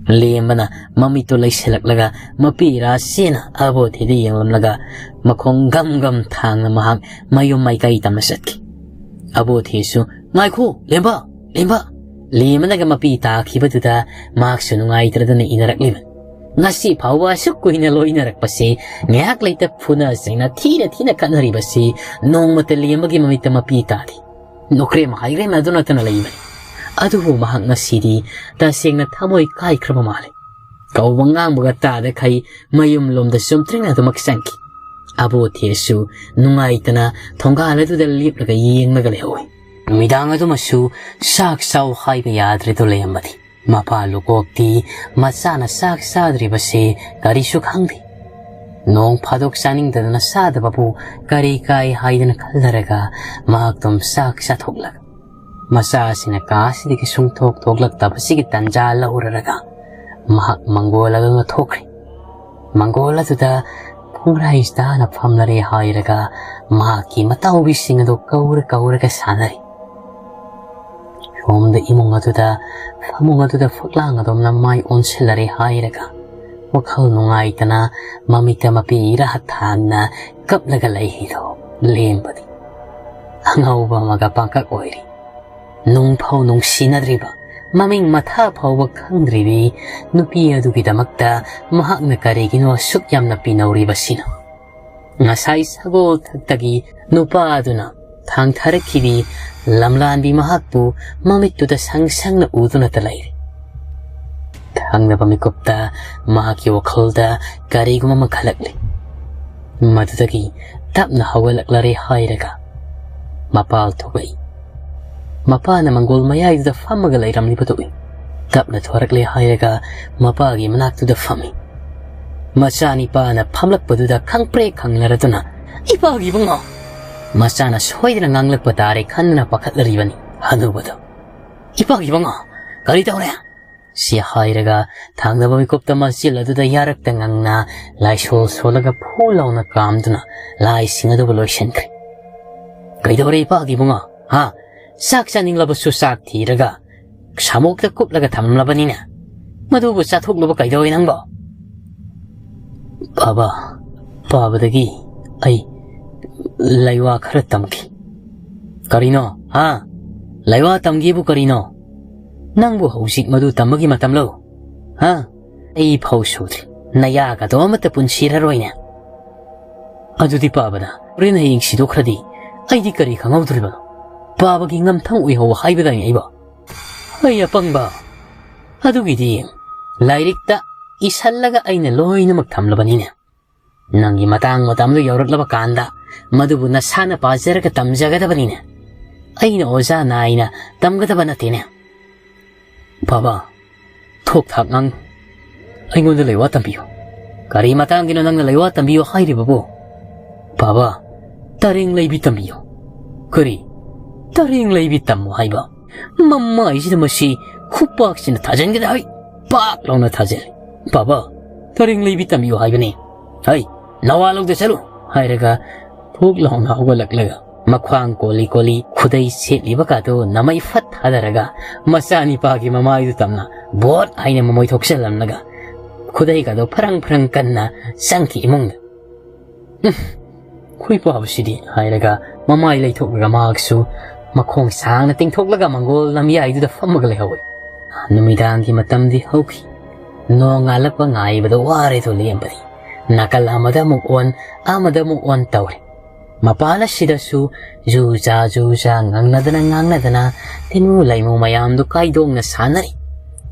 ꯂꯦꯝꯕꯅ ꯃꯃꯤꯠꯇꯣ ꯂꯩꯁꯤꯜꯂꯛꯂꯒ ꯃꯄꯤ ꯔꯥꯁꯤꯅ ꯑꯕꯣ ꯊꯤꯗ ꯌꯦꯡꯂꯝꯂꯒ ꯃꯈꯣꯡ ꯒꯝ ꯒꯝ ꯊꯥꯡꯅ ꯃꯍꯥꯛ ꯃꯌꯨꯝ ꯃꯥꯏꯀꯩ ꯇꯝꯅ ꯆꯠꯈꯤ꯫ ꯑꯕꯣ ꯊꯤꯁꯨ, "ꯉꯥꯏꯈꯣ, ꯂꯦꯝꯕ, ꯂꯦꯝꯕ!" ꯂꯦꯝꯕꯅꯒ ꯃꯄꯤ ꯇꯥꯈꯤꯕꯗꯨꯗ ꯃꯍꯥꯛꯁꯨ ꯅꯨꯡꯉꯥꯏꯇ꯭ꯔꯗꯅ ꯏꯟꯅꯔꯛꯂꯤꯕꯅꯤ꯫ ꯉꯁꯤ ꯐꯥꯎꯕ ꯑꯁꯨꯛ ꯀꯨꯏꯅ ꯂꯣꯏꯅꯔꯛꯄꯁꯤ, ꯉꯥꯏꯍꯥꯛ ꯂꯩꯇ ꯐꯨꯅ ꯆꯩꯅ ꯊꯤꯅ ꯊꯤꯅ ꯈꯠꯅꯔꯤꯕꯁꯤ ꯅꯣꯡꯃꯇ ꯂꯦꯝꯕꯒꯤ ꯃꯃꯤꯠꯇ ꯃꯄꯤ ꯇꯥꯗꯦ꯫ ꯅꯣꯀ꯭ꯔꯦꯝ ꯍꯥꯏꯒ꯭ꯔꯦꯝ ꯑꯗꯨ ꯅꯠꯇꯅ ꯂꯩꯕꯅꯤ꯫ ꯑꯗꯨꯕꯨ ꯃꯍꯥꯛ ꯉꯁꯤꯗꯤ ꯇꯁꯦꯡꯅ ꯊꯃꯣꯏ ꯀꯥꯏꯈ꯭ꯔꯕ ꯃꯥꯜꯂꯦ꯫ ꯀꯧꯕ ꯉꯥꯡꯕꯒ ꯇꯥꯗꯈꯩ ꯃꯌꯨꯝ ꯂꯣꯝꯗ ꯆꯨꯝꯇ꯭ꯔꯤꯡ ꯑꯗꯨꯃꯛ ꯆꯪꯈꯤ꯫ ꯑꯕꯣ ꯊꯦꯁꯨ ꯅꯨꯡꯉꯥꯏꯇꯅ ꯊꯣꯡꯒꯥꯜ ꯑꯗꯨꯗ ꯂꯦꯞꯂꯒ ꯌꯦꯡꯂꯒ ꯂꯩꯍꯧꯏ꯫ ꯅꯨꯃꯤꯗꯥꯡ ꯑꯗꯨꯃꯁꯨ ꯆꯥꯛ ꯆꯥꯎ ꯍꯥꯏꯕ ꯌꯥꯗ꯭ꯔꯦꯗꯣ ꯂꯩꯔꯝꯕꯗꯤ꯫ ꯃꯄꯥ ꯂꯨꯀꯣꯛꯇꯤ ꯃꯆꯥꯅ ꯆꯥꯛ ꯆꯥꯗ꯭ꯔꯤꯕꯁꯤ ꯀꯔꯤꯁꯨ ꯈꯪꯗꯦ꯫ ꯅꯣꯡ ꯐꯥꯗꯣꯛ ꯆꯥꯅꯤꯡꯗꯗꯅ ꯆꯥꯗꯕꯕꯨ ꯀꯔꯤ ꯀꯥꯏ ꯍꯥꯏꯗꯅ ꯈꯜꯂꯔꯒ ꯃꯍꯥꯛꯇꯨꯝ ꯆꯥꯛ ꯆꯥꯊꯣꯛꯂꯒ ꯃꯆꯥꯁꯤꯅ ꯀꯥ ꯑꯁꯤꯗꯒꯤ ꯁꯨꯡꯊꯣꯛ ꯊꯣꯛꯂꯛꯇꯕꯁꯤꯒꯤ ꯇꯟꯖꯥ ꯂꯧꯔꯔꯒ ꯃꯍꯥꯛ ꯃꯪꯒꯣꯜ ꯑꯗꯨ ꯊꯣꯛꯈ꯭ꯔꯦ꯫ ꯃꯪꯒꯣꯜ ꯑꯗꯨꯗ ꯈꯣꯡꯒ꯭ꯔꯥꯏ ꯆꯥꯅ ꯐꯝꯂꯔꯦ ꯍꯥꯏꯔꯒ ꯃꯍꯥꯛꯀꯤ ꯃꯇꯥꯎꯕꯤꯁꯤꯡ ꯑꯗꯨ ꯀꯧꯔ ꯀꯧꯔꯒ ꯁꯥꯟꯅꯔꯤ꯫ ꯁꯣꯝꯗ ꯏꯃꯨꯡ ꯑꯗꯨꯗ, ꯐꯃꯨꯡ ꯑꯗꯨꯗ ꯐꯛꯂꯥꯡ ꯑꯗꯨꯝꯅ ꯃꯥꯏ ꯑꯣꯟꯁꯤꯜꯂꯔꯦ ꯍꯥꯏꯔꯒ ꯋꯥꯈꯜ ꯅꯨꯡꯉꯥꯏꯇꯅ ꯃꯃꯤꯠꯇ ꯃꯄꯤ ꯏꯔꯥ ꯊꯥꯡꯅ ꯀꯞꯂꯒ ꯂꯩꯔꯤꯗꯣ ꯂꯦꯝꯕꯗꯤ ꯑꯉꯥꯎꯕ ꯑꯃꯒ ꯄꯥꯡꯀꯛ ꯑꯣꯏꯔꯤ꯫ ꯅꯨꯡꯐꯥꯎ ꯅꯨꯡꯁꯤꯅꯗ꯭ꯔꯤꯕ, ꯃꯃꯤꯡ ꯃꯊꯥ ꯐꯥꯎꯕ ꯈꯪꯗ꯭ꯔꯤꯕꯤ ꯅꯨꯄꯤ ꯑꯗꯨꯒꯤꯗꯃꯛꯇ ꯃꯍꯥꯛꯅ ꯀꯔꯤꯒꯤꯅꯣ ꯑꯁꯨꯛ ꯌꯥꯝꯅ ꯄꯤꯅꯧꯔꯤꯕꯁꯤꯅ? ꯉꯁꯥꯏ ꯁꯒꯣꯜ ꯊꯛꯇꯒꯤ ꯅꯨꯄꯥ ꯑꯗꯨꯅ ꯊꯥꯡꯊꯔꯛꯈꯤꯕꯤ ꯂꯝꯂꯥꯟꯕꯤ ꯃꯍꯥꯛꯄꯨ ꯃꯃꯤꯠꯇꯨꯗ ꯁꯪ ꯁꯪꯅ ꯎꯗꯨꯅꯇ ꯂꯩꯔꯦ꯫ ꯊꯪꯅꯕ ꯃꯤꯀꯨꯞꯇ ꯃꯍꯥꯛꯀꯤ ꯋꯥꯈꯜꯗ ꯀꯔꯤꯒꯨꯝꯕ ꯑꯃ ꯈꯜꯂꯛꯂꯤ꯫ ꯃꯗꯨꯗꯒꯤ ꯇꯞꯅ ꯍꯧꯒꯠꯂꯛꯂꯔꯦ ꯍꯥꯏꯔꯒ ꯃꯄꯥꯜ ꯊꯣꯛꯂꯛꯏ꯫ ꯃꯄꯥꯅ ꯃꯪꯒꯣꯜ ꯃꯌꯥꯏꯗꯨꯗ ꯐꯝꯃꯒ ꯂꯩꯔꯝꯂꯤꯕꯗꯨ ꯎꯏ꯫ ꯇꯞꯅ ꯊꯣꯔꯛꯂꯦ ꯍꯥꯏꯔꯒ ꯃꯄꯥꯒꯤ ꯃꯅꯥꯛꯇꯨꯗ ꯐꯝꯃꯤ꯫ ꯃꯆꯥꯅꯤꯄꯥꯅ ꯐꯝꯂꯛꯄꯗꯨꯗ ꯈꯪꯄ꯭ꯔꯦꯛ ꯈꯪꯅꯔꯗꯨꯅ, "ꯏꯄꯥꯒꯤ ꯏꯕꯨꯡꯉꯣ!" ꯃꯆꯥꯅ ꯁꯣꯏꯗꯅ ꯉꯥꯡꯂꯛꯄ ꯇꯥꯔꯦ ꯈꯟꯗꯨꯅ ꯄꯥꯈꯠꯂꯔꯤꯕꯅꯤ ꯍꯅꯨꯕꯗꯣ꯫ "ꯏꯄꯥꯒꯤ ꯏꯕꯨꯡꯉꯣ, ꯀꯔꯤ ꯇꯧꯔꯦ?" ꯁꯤ ꯍꯥꯏꯔꯒ ꯊꯥꯡꯗꯕ ꯃꯤꯀꯨꯞꯇ ꯃꯆꯤꯜ ꯑꯗꯨꯗ ꯌꯥꯔꯛꯇ ꯉꯪꯅ ꯂꯥꯏꯁꯣꯜ ꯁꯣꯜꯂꯒ ꯐꯨ ꯂꯥꯎꯅ ꯀꯥꯝꯗꯨꯅ ꯂꯥꯏꯁꯤꯡ ꯑꯗꯨꯕꯨ ꯂꯣꯏꯁꯤꯟꯈ꯭ꯔꯦ꯫ "ꯀꯩꯗꯧꯔꯦ ꯏꯄꯥꯒꯤ ꯏꯕꯨꯡꯉꯣ? ꯍꯥ? ꯆꯥꯛ ꯆꯥꯅꯤꯡꯂꯕꯁꯨ ꯆꯥꯛ ꯊꯤꯔꯒ ꯁꯥꯃꯣꯛꯇ ꯀꯨꯞꯂꯒ ꯊꯝꯂꯕꯅꯤꯅ ꯃꯗꯨꯕꯨ ꯆꯥꯊꯣꯛꯅꯕ ꯀꯩꯗꯧꯋꯤ ꯅꯪꯕꯣ?" "ꯕꯥꯕꯥ, ꯄꯥꯕꯗꯒꯤ ꯑꯩ ꯂꯩꯋꯥ ꯈꯔ ꯇꯝꯈꯤ꯫" "ꯀꯔꯤꯅꯣ? ꯍꯥ? ꯂꯩꯋꯥ ꯇꯝꯒꯦꯕꯨ ꯀꯔꯤꯅꯣ? ꯅꯪꯕꯨ ꯍꯧꯖꯤꯛ ꯃꯗꯨ ꯇꯝꯕꯒꯤ ꯃꯇꯝꯂꯣ? ꯍꯥ? ꯑꯩ ꯐꯥꯎ ꯁꯨꯗ꯭ꯔꯤ, ꯅꯌꯥꯒꯗꯣ ꯑꯃꯠꯇ ꯄꯨꯟꯁꯤꯔꯔꯣꯏꯅꯦ꯫ ꯑꯗꯨꯗꯤ ꯄꯥꯕꯅ ꯍꯣꯔꯦꯟ ꯍꯌꯦꯡ ꯁꯤꯗꯣꯛꯈ꯭ꯔꯗꯤ ꯑꯩꯗꯤ ꯀꯔꯤ ꯈꯪꯍꯧꯗꯣꯔꯤꯕꯅꯣ? ꯄꯥꯕꯒꯤ ꯉꯝꯊꯪ ꯑꯣꯏꯍꯧ ꯍꯥꯏꯕꯗꯥꯏꯅꯦ ꯑꯩꯕꯣ?" "ꯑꯩ ꯑꯄꯪꯕ, ꯑꯗꯨꯒꯤꯗꯤ ꯂꯥꯏꯔꯤꯛꯇ ꯏꯁꯜꯂꯒ ꯑꯩꯅ ꯂꯣꯏꯅꯃꯛ ꯊꯝꯂꯕꯅꯤꯅꯦ꯫ ꯅꯪꯒꯤ ꯃꯇꯥꯡ ꯃꯇꯝꯗꯨ ꯌꯧꯔꯛꯂꯕ ꯀꯥꯟꯗ ꯃꯗꯨꯕꯨ ꯅꯁꯥꯅ ꯄꯥꯖꯔꯒ ꯇꯝꯖꯒꯗꯕꯅꯤꯅꯦ꯫ ꯑꯩꯅ ꯑꯣꯖꯥ ꯅꯥꯏꯅ ꯇꯝꯒꯗꯕ ꯅꯠꯇꯦꯅꯦ꯫" "ꯕꯥꯕꯥ, ꯊꯣꯛ ꯊꯥꯛ ꯉꯥꯡ, ꯑꯩꯉꯣꯟꯗ ꯂꯩꯋꯥ ꯇꯝꯕꯤꯌꯨ꯫" "ꯀꯔꯤ ꯃꯇꯥꯡꯒꯤꯅꯣ ꯅꯪꯅ ꯂꯩꯋꯥ ꯇꯝꯕꯤꯌꯨ ꯍꯥꯏꯔꯤꯕꯕꯨ?" "ꯕꯥꯕꯥ, ꯇꯔꯦꯡ ꯂꯩꯕꯤ ꯇꯝꯕꯤꯌꯨ꯫" "ꯀꯔꯤ? ꯇꯔꯦꯡ ꯂꯩꯕꯤ ꯇꯝꯃꯨ ꯍꯥꯏꯕ? ꯃꯃꯥꯏꯁꯤꯗ ꯃꯁꯤ ꯈꯨꯄꯥꯛꯁꯤꯅ ꯊꯥꯖꯤꯟꯒꯗ ꯍꯥꯏ, ꯄꯥꯛ ꯂꯥꯎꯅ ꯊꯥꯖꯤꯜꯂꯤ꯫ ꯕꯥꯕꯥ, ꯇꯔꯦꯡ ꯂꯩꯕꯤ ꯇꯝꯕꯤꯌꯨ ꯍꯥꯏꯕꯅꯤ꯫ ꯍꯩ, "ꯅꯋꯥ ꯂꯧꯗ ꯆꯠꯂꯨ!" ꯍꯥꯏꯔꯒ ꯐꯨꯛ ꯂꯥꯎꯅ ꯍꯧꯒꯠꯂꯛꯂꯒ ꯃꯈ꯭ꯋꯥꯡ ꯀꯣꯜꯂꯤ ꯀꯣꯜꯂꯤ ꯈꯨꯗꯩ ꯁꯦꯠꯂꯤꯕ ꯀꯥꯗꯨ ꯅꯃꯩ ꯐꯠ ꯊꯥꯗꯔꯒ ꯃꯆꯥꯅꯤꯄꯥꯒꯤ ꯃꯃꯥꯏꯗꯨ ꯇꯝꯅ ꯕꯣꯠ ꯍꯥꯏꯅ ꯃꯃꯣꯏ ꯊꯣꯛꯆꯜꯂꯝꯂꯒ ꯈꯨꯗꯩ ꯀꯥꯗꯨ ꯐꯔꯪ ꯐꯔꯪ ꯀꯟꯅ ꯆꯪꯈꯤ ꯏꯃꯨꯡꯗ꯫ "ꯎꯝ, ꯈꯨꯏ ꯄꯥꯕꯁꯤꯗꯤ" ꯍꯥꯏꯔꯒ ꯃꯃꯥꯏ ꯂꯩꯊꯣꯛꯂꯒ ꯃꯍꯥꯛꯁꯨ ꯃꯈꯣꯡ ꯁꯥꯡꯅ ꯇꯤꯡꯊꯣꯛꯂꯒ ꯃꯪꯒꯣꯜ ꯂꯝꯌꯥꯏꯗꯨꯗ ꯐꯝꯃꯒ ꯂꯩꯍꯧꯏ꯫ ꯅꯨꯃꯤꯗꯥꯡꯒꯤ ꯃꯇꯝꯗꯤ ꯍꯧꯈꯤ꯫ ꯅꯣꯡ ꯉꯥꯜꯂꯛꯄ ꯉꯥꯏꯕꯗ ꯋꯥꯔꯦꯗꯣ ꯂꯦꯝꯕꯗꯤ꯫ ꯅꯥꯀꯜ ꯑꯃꯗ ꯑꯃꯨꯛ ꯑꯣꯟ, ꯑꯃꯗ ꯑꯃꯨꯛ ꯑꯣꯟ ꯇꯧꯔꯦ꯫ ꯃꯄꯥꯟ ꯑꯁꯤꯗꯁꯨ ꯖꯨ ꯖꯥ ꯖꯨ ꯖꯥ ꯉꯪꯅꯗꯅ ꯉꯥꯡꯅꯗꯅ ꯇꯤꯟꯃꯨ ꯂꯩꯃꯨ ꯃꯌꯥꯝꯗꯨ ꯀꯥꯏꯗꯣꯡꯅ ꯁꯥꯟꯅꯔꯤ꯫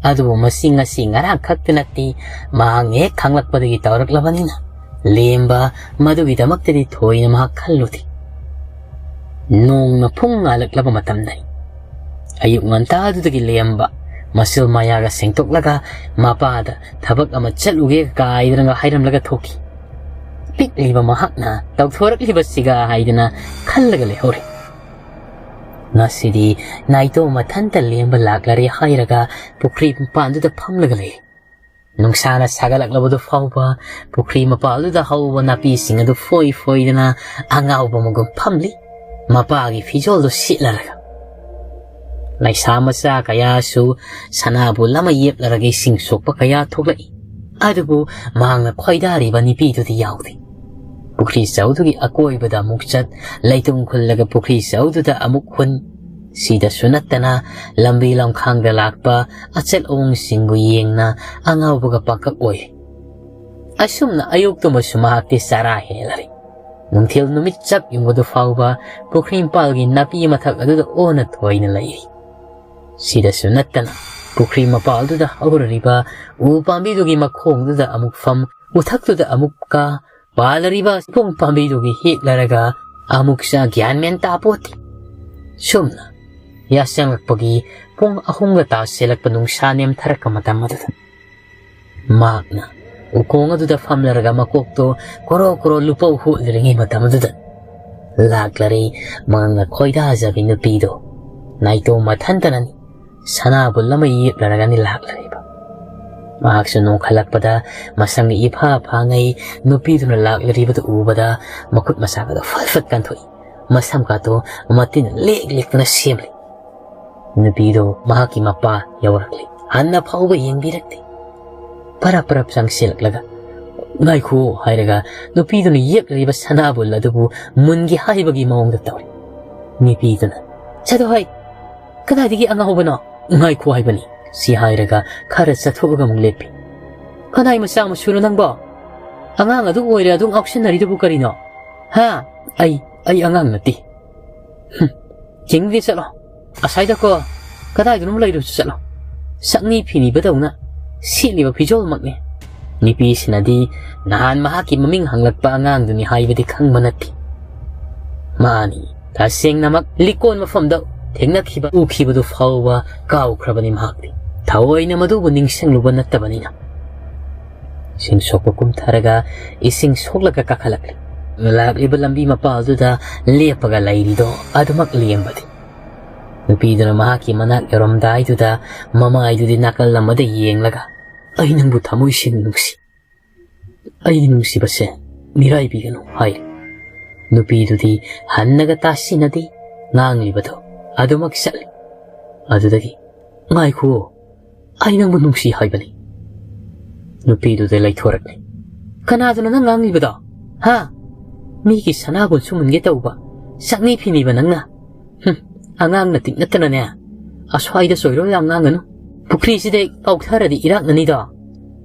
ꯑꯗꯨꯕꯨ ꯃꯁꯤ ꯉꯁꯤ ꯉꯔꯥꯡ ꯈꯛꯇ ꯅꯠꯇꯦ, ꯃꯍꯥꯛꯅ ꯍꯦꯛ ꯈꯪꯂꯛꯄꯗꯒꯤ ꯇꯧꯔꯛꯂꯕꯅꯤꯅ ꯂꯦꯝꯕ ꯃꯗꯨꯒꯤꯗꯃꯛꯇꯗꯤ ꯊꯣꯏꯅ ꯃꯍꯥꯛ ꯈꯜꯂꯨꯗꯦ꯫ ꯅꯣꯡꯅ ꯐꯨꯡ ꯉꯥꯜꯂꯛꯂꯕ ꯃꯇꯝꯗꯅꯤ꯫ ꯑꯌꯨꯛ ꯉꯟꯇꯥꯗꯨꯗꯒꯤ ꯂꯦꯝꯕ ꯃꯁꯜ ꯃꯌꯥꯒ ꯁꯦꯡꯗꯣꯛꯂꯒ ꯃꯄꯥꯗ ꯊꯕꯛ ꯑꯃ ꯆꯠꯂꯨꯒꯦ ꯀꯥꯏꯗꯅꯒ ꯍꯥꯏꯔꯝꯂꯒ ꯊꯣꯛꯈꯤ꯫ ꯄꯤꯛꯂꯤꯕ ꯃꯍꯥꯛꯅ ꯇꯧꯊꯣꯔꯛꯂꯤꯕꯁꯤꯒ ꯍꯥꯏꯗꯅ ꯈꯜꯂꯒ ꯂꯩꯍꯧꯔꯦ꯫ ꯉꯁꯤꯗꯤ ꯅꯥꯏꯇꯣ ꯃꯊꯟꯇ ꯂꯦꯝꯕ ꯂꯥꯛꯂꯔꯦ ꯍꯥꯏꯔꯒ ꯄꯨꯈ꯭ꯔꯤ ꯃꯄꯥꯟꯗꯨꯗ ꯐꯝꯂꯒ ꯂꯩ꯫ ꯅꯨꯡꯁꯥꯅ ꯁꯥꯒꯠꯂꯛꯂꯕꯗꯨ ꯐꯥꯎꯕ ꯄꯨꯈ꯭ꯔꯤ ꯃꯄꯥꯜꯗꯨꯗ ꯍꯧꯕ ꯅꯥꯄꯤꯁꯤꯡ ꯑꯗꯨ ꯐꯣꯏ ꯐꯣꯏꯗꯅ ꯑꯉꯥꯎꯕ ꯃꯒꯨꯝ ꯐꯝꯂꯤ꯫ ꯃꯄꯥꯒꯤ ꯐꯤꯖꯣꯜꯗꯨ ꯁꯤꯠꯂꯔꯒ꯫ ꯂꯩꯁꯥ ꯃꯆꯥ ꯀꯌꯥꯁꯨ ꯁꯅꯥꯕꯨꯜ ꯑꯃ ꯌꯦꯞꯂꯔꯒ ꯏꯁꯤꯡ ꯁꯣꯛꯄ ꯀꯌꯥ ꯊꯣꯛꯂꯛꯏ꯫ ꯑꯗꯨꯕꯨ ꯃꯍꯥꯛꯅ ꯈꯣꯏꯗꯥꯔꯤꯕ ꯅꯨꯄꯤꯗꯨꯗꯤ ꯌꯥꯎꯗꯦ꯫ ꯄꯨꯈ꯭ꯔꯤ ꯆꯧꯗꯨꯒꯤ ꯑꯀꯣꯏꯕꯗ ꯑꯃꯨꯛ ꯆꯠ, ꯂꯩꯇꯨꯝ ꯈꯨꯜꯂꯒ ꯄꯨꯈ꯭ꯔꯤ ꯆꯧꯗꯨꯗ ꯑꯃꯨꯛ ꯍꯨꯟ꯫ ꯁꯤꯗꯁꯨ ꯅꯠꯇꯅ ꯂꯝꯕꯤ ꯂꯝꯈꯥꯡꯗ ꯂꯥꯛꯄ ꯑꯆꯠ ꯑꯋꯣꯡꯁꯤꯡꯕꯨ ꯌꯦꯡꯅ ꯑꯉꯥꯎꯕꯒ ꯄꯥꯡꯀꯛ ꯑꯣꯏ꯫ ꯑꯁꯨꯝꯅ ꯑꯌꯨꯛꯇꯨꯃꯁꯨ ꯃꯍꯥꯛꯇꯤ ꯆꯔꯥ ꯍꯦꯜꯂꯔꯤ꯫ ꯅꯨꯡꯊꯤꯜ ꯅꯨꯃꯤꯠ ꯆꯞ ꯌꯨꯡꯕꯗꯨ ꯐꯥꯎꯕ ꯄꯨꯈ꯭ꯔꯤ ꯃꯄꯥꯜꯒꯤ ꯅꯥꯄꯤ ꯃꯊꯛ ꯑꯗꯨꯗ ꯑꯣꯟꯅ ꯊꯣꯏꯅ ꯂꯩꯔꯤ꯫ ꯁꯤꯗꯁꯨ ꯅꯠꯇꯅ ꯄꯨꯈ꯭ꯔꯤ ꯃꯄꯥꯜꯗꯨꯗ ꯍꯧꯔꯔꯤꯕ ꯎ ꯄꯥꯝꯕꯤꯗꯨꯒꯤ ꯃꯈꯣꯡꯗꯨꯗ ꯑꯃꯨꯛ ꯐꯝ, ꯎꯊꯛꯇꯨꯗ ꯑꯃꯨꯛ ꯀꯥ, ꯄꯥꯜꯂꯔꯤꯕ ꯄꯨꯡ ꯄꯥꯝꯕꯤꯗꯨꯒꯤ ꯍꯦꯛꯂꯔꯒ ꯑꯃꯨꯛ ꯆꯥ, ꯒ꯭ꯌꯥꯟ ꯃꯦꯟ ꯇꯥꯄꯣꯠꯇꯦ꯫ ꯁꯨꯝꯅ ꯌꯥꯆꯪꯂꯛꯄꯒꯤ ꯄꯨꯡ ꯑꯍꯨꯝꯒ ꯇꯥꯁꯤꯜꯂꯛꯄ ꯅꯨꯡꯁꯥ ꯅꯦꯝꯊꯔꯛꯄ ꯃꯇꯝ ꯑꯗꯨꯗ ꯃꯍꯥꯛꯅ ꯎꯈꯣꯡ ꯑꯗꯨꯗ ꯐꯝꯂꯔꯒ ꯃꯀꯣꯛꯇꯣ ꯀꯣꯔꯣ ꯀꯣꯔꯣ ꯂꯨꯄꯧ ꯍꯨꯠꯂꯤꯔꯤꯉꯩ ꯃꯇꯝ ꯑꯗꯨꯗ ꯂꯥꯛꯂꯔꯤ ꯃꯍꯥꯛꯅ ꯈꯣꯏꯗꯥꯖꯕꯤ ꯅꯨꯄꯤꯗꯣ꯫ ꯅꯥꯏꯇꯣꯝ ꯃꯊꯟꯇꯅꯅꯤ ꯁꯅꯥꯕꯨꯜ ꯑꯃ ꯌꯦꯞꯂꯔꯒꯅꯤ ꯂꯥꯛꯂꯔꯤꯕ꯫ ꯃꯍꯥꯛꯁꯨ ꯅꯣꯡꯈꯠꯂꯛꯄꯗ ꯃꯁꯝꯒ ꯏꯐꯥ ꯐꯥꯉꯩ ꯅꯨꯄꯤꯗꯨꯅ ꯂꯥꯛꯂꯤꯕꯗꯨ ꯎꯕꯗ ꯃꯈꯨꯠ ꯃꯁꯥꯒꯗꯣ ꯐꯠ ꯐꯠ ꯀꯟꯊꯣꯛꯏ꯫ ꯃꯁꯝ ꯀꯥꯇꯣ ꯃꯇꯤꯟ ꯂꯦꯛ ꯂꯦꯛꯇꯅ ꯁꯦꯝꯂꯤ꯫ ꯅꯨꯄꯤꯗꯣ ꯃꯍꯥꯛꯀꯤ ꯃꯄꯥ ꯌꯧꯔꯛꯂꯤ꯫ ꯍꯟꯅ ꯐꯥꯎꯕ ꯌꯦꯡꯕꯤꯔꯛꯇꯦ꯫ ꯄꯔꯞ ꯄꯔꯞ ꯆꯪꯁꯤꯜꯂꯛꯂꯒ "ꯉꯥꯏꯈꯣ" ꯍꯥꯏꯔꯒ ꯅꯨꯄꯤꯗꯨꯅ ꯌꯦꯛꯂꯤꯕ ꯁꯅꯥꯕꯨꯜ ꯑꯗꯨꯕꯨ ꯃꯨꯟꯒꯦ ꯍꯥꯏꯕꯒꯤ ꯃꯑꯣꯡꯗ ꯇꯧꯔꯤ꯫ ꯅꯨꯄꯤꯗꯨꯅ "ꯆꯠꯂꯣ ꯍꯩ, ꯀꯗꯥꯏꯗꯒꯤ ꯑꯉꯥꯎꯕꯅꯣ? ꯉꯥꯏꯈꯣ ꯍꯥꯏꯕꯅꯤ" ꯁꯤ ꯍꯥꯏꯔꯒ ꯈꯔ ꯆꯠꯊꯣꯛꯑꯒ ꯑꯃꯨꯛ ꯂꯦꯞꯄꯤ꯫ "ꯀꯅꯥꯏ ꯃꯆꯥ ꯃꯁꯨꯅꯣ ꯅꯪꯕꯣ? ꯑꯉꯥꯡ ꯑꯗꯨ ꯑꯣꯏꯔꯦ ꯑꯗꯨ ꯉꯥꯎꯁꯤꯟꯅꯔꯤꯗꯨꯕꯨ ꯀꯔꯤꯅꯣ? ꯍꯥ? ꯑꯩ, ꯑꯩ ꯑꯉꯥꯡ ꯅꯠꯇꯦ꯫ ꯍꯨꯝ, ꯌꯦꯡꯗꯦ ꯆꯠꯂꯣ꯫ ꯑꯁꯥꯏꯗꯀꯣ, ꯀꯗꯥꯏꯗꯅꯣꯝ ꯂꯩꯔꯨꯁꯤ ꯆꯠꯂꯣ꯫ ꯁꯛꯅꯤ ꯐꯤꯅꯤꯕꯗꯧꯅ ꯁꯦꯠꯂꯤꯕ ꯐꯤꯖꯣꯜꯃꯛꯅꯤ"꯫ ꯅꯨꯄꯤꯁꯤꯅꯗꯤ ꯅꯍꯥꯟ ꯃꯍꯥꯛꯀꯤ ꯃꯃꯤꯡ ꯍꯪꯂꯛꯄ ꯑꯉꯥꯡꯗꯨꯅꯤ ꯍꯥꯏꯕꯗꯤ ꯈꯪꯕ ꯅꯠꯇꯦ꯫ ꯃꯥꯅꯤ, ꯇꯁꯦꯡꯅꯃꯛ ꯂꯤꯀꯣꯟ ꯃꯐꯝꯗ ꯊꯦꯡꯅꯈꯤꯕ ꯎꯈꯤꯕꯗꯨ ꯐꯥꯎꯕ ꯀꯥꯎꯈ꯭ꯔꯕꯅꯤ ꯃꯍꯥꯛꯇꯤ꯫ ꯊꯑꯣꯏꯅ ꯃꯗꯨꯕꯨ ꯅꯤꯡꯁꯤꯡꯂꯨꯕ ꯅꯠꯇꯕꯅꯤꯅ꯫ ꯏꯁꯤꯡ ꯁꯣꯛꯄ ꯀꯨꯝꯊꯔꯒ ꯏꯁꯤꯡ ꯁꯣꯛꯂꯒ ꯀꯥꯈꯠꯂꯛꯂꯤ꯫ ꯂꯥꯛꯂꯤꯕ ꯂꯝꯕꯤ ꯃꯄꯥꯜꯗꯨꯗ ꯂꯦꯞꯄꯒ ꯂꯩꯔꯤꯗꯣ ꯑꯗꯨꯃꯛ ꯂꯦꯝꯕꯗꯤ꯫ ꯅꯨꯄꯤꯗꯨꯅ ꯃꯍꯥꯛꯀꯤ ꯃꯅꯥꯛ ꯌꯧꯔꯝꯗꯥꯏꯗꯨꯗ ꯃꯃꯥꯏꯗꯨꯗꯤ ꯅꯥꯀꯜ ꯑꯃꯗ ꯌꯦꯡꯂꯒ, "ꯑꯩ ꯅꯪꯕꯨ ꯊꯃꯣꯏ ꯁꯦꯡꯅ ꯅꯨꯡꯁꯤ꯫ ꯑꯩꯒꯤ ꯅꯨꯡꯁꯤꯕꯁꯦ ꯃꯤꯔꯥꯏꯕꯤꯒꯅꯨ" ꯍꯥꯏꯔꯤ꯫ ꯅꯨꯄꯤꯗꯨꯗꯤ ꯍꯟꯅꯒ ꯇꯥꯁꯤꯟꯅꯗꯦ, ꯉꯥꯡꯂꯤꯕꯗꯣ ꯑꯗꯨꯃꯛ ꯆꯠꯂꯤ꯫ ꯑꯗꯨꯗꯒꯤ, "ꯉꯥꯏꯈꯨꯑꯣ, ꯑꯩ ꯅꯪꯕꯨ ꯅꯨꯡꯁꯤ ꯍꯥꯏꯕꯅꯤ"꯫ ꯅꯨꯄꯤꯗꯨꯗ ꯂꯩꯊꯣꯔꯛꯂꯦ꯫ "ꯀꯅꯥꯗꯅꯣ ꯅꯪ ꯉꯥꯡꯂꯤꯕꯗꯣ? ꯍꯥ? ꯃꯤꯒꯤ ꯁꯅꯥꯕꯨꯟꯁꯨ ꯃꯨꯟꯒꯦ ꯇꯧꯕ, ꯆꯥꯛꯅꯤ ꯐꯤꯅꯤꯕ ꯅꯪꯅ? ꯍꯨꯝ, ꯑꯉꯥꯡ ꯅꯇꯤꯛ ꯅꯠꯇꯅꯅꯦ, ꯑꯁ꯭ꯋꯥꯏꯗ ꯆꯣꯏꯔꯣꯜ ꯌꯥꯝ ꯉꯥꯡꯒꯅꯨ꯫ ꯄꯨꯈ꯭ꯔꯤꯁꯤꯗ ꯀꯥꯎꯊꯔꯗꯤ ꯏꯔꯥꯛꯅꯅꯤꯗꯣ꯫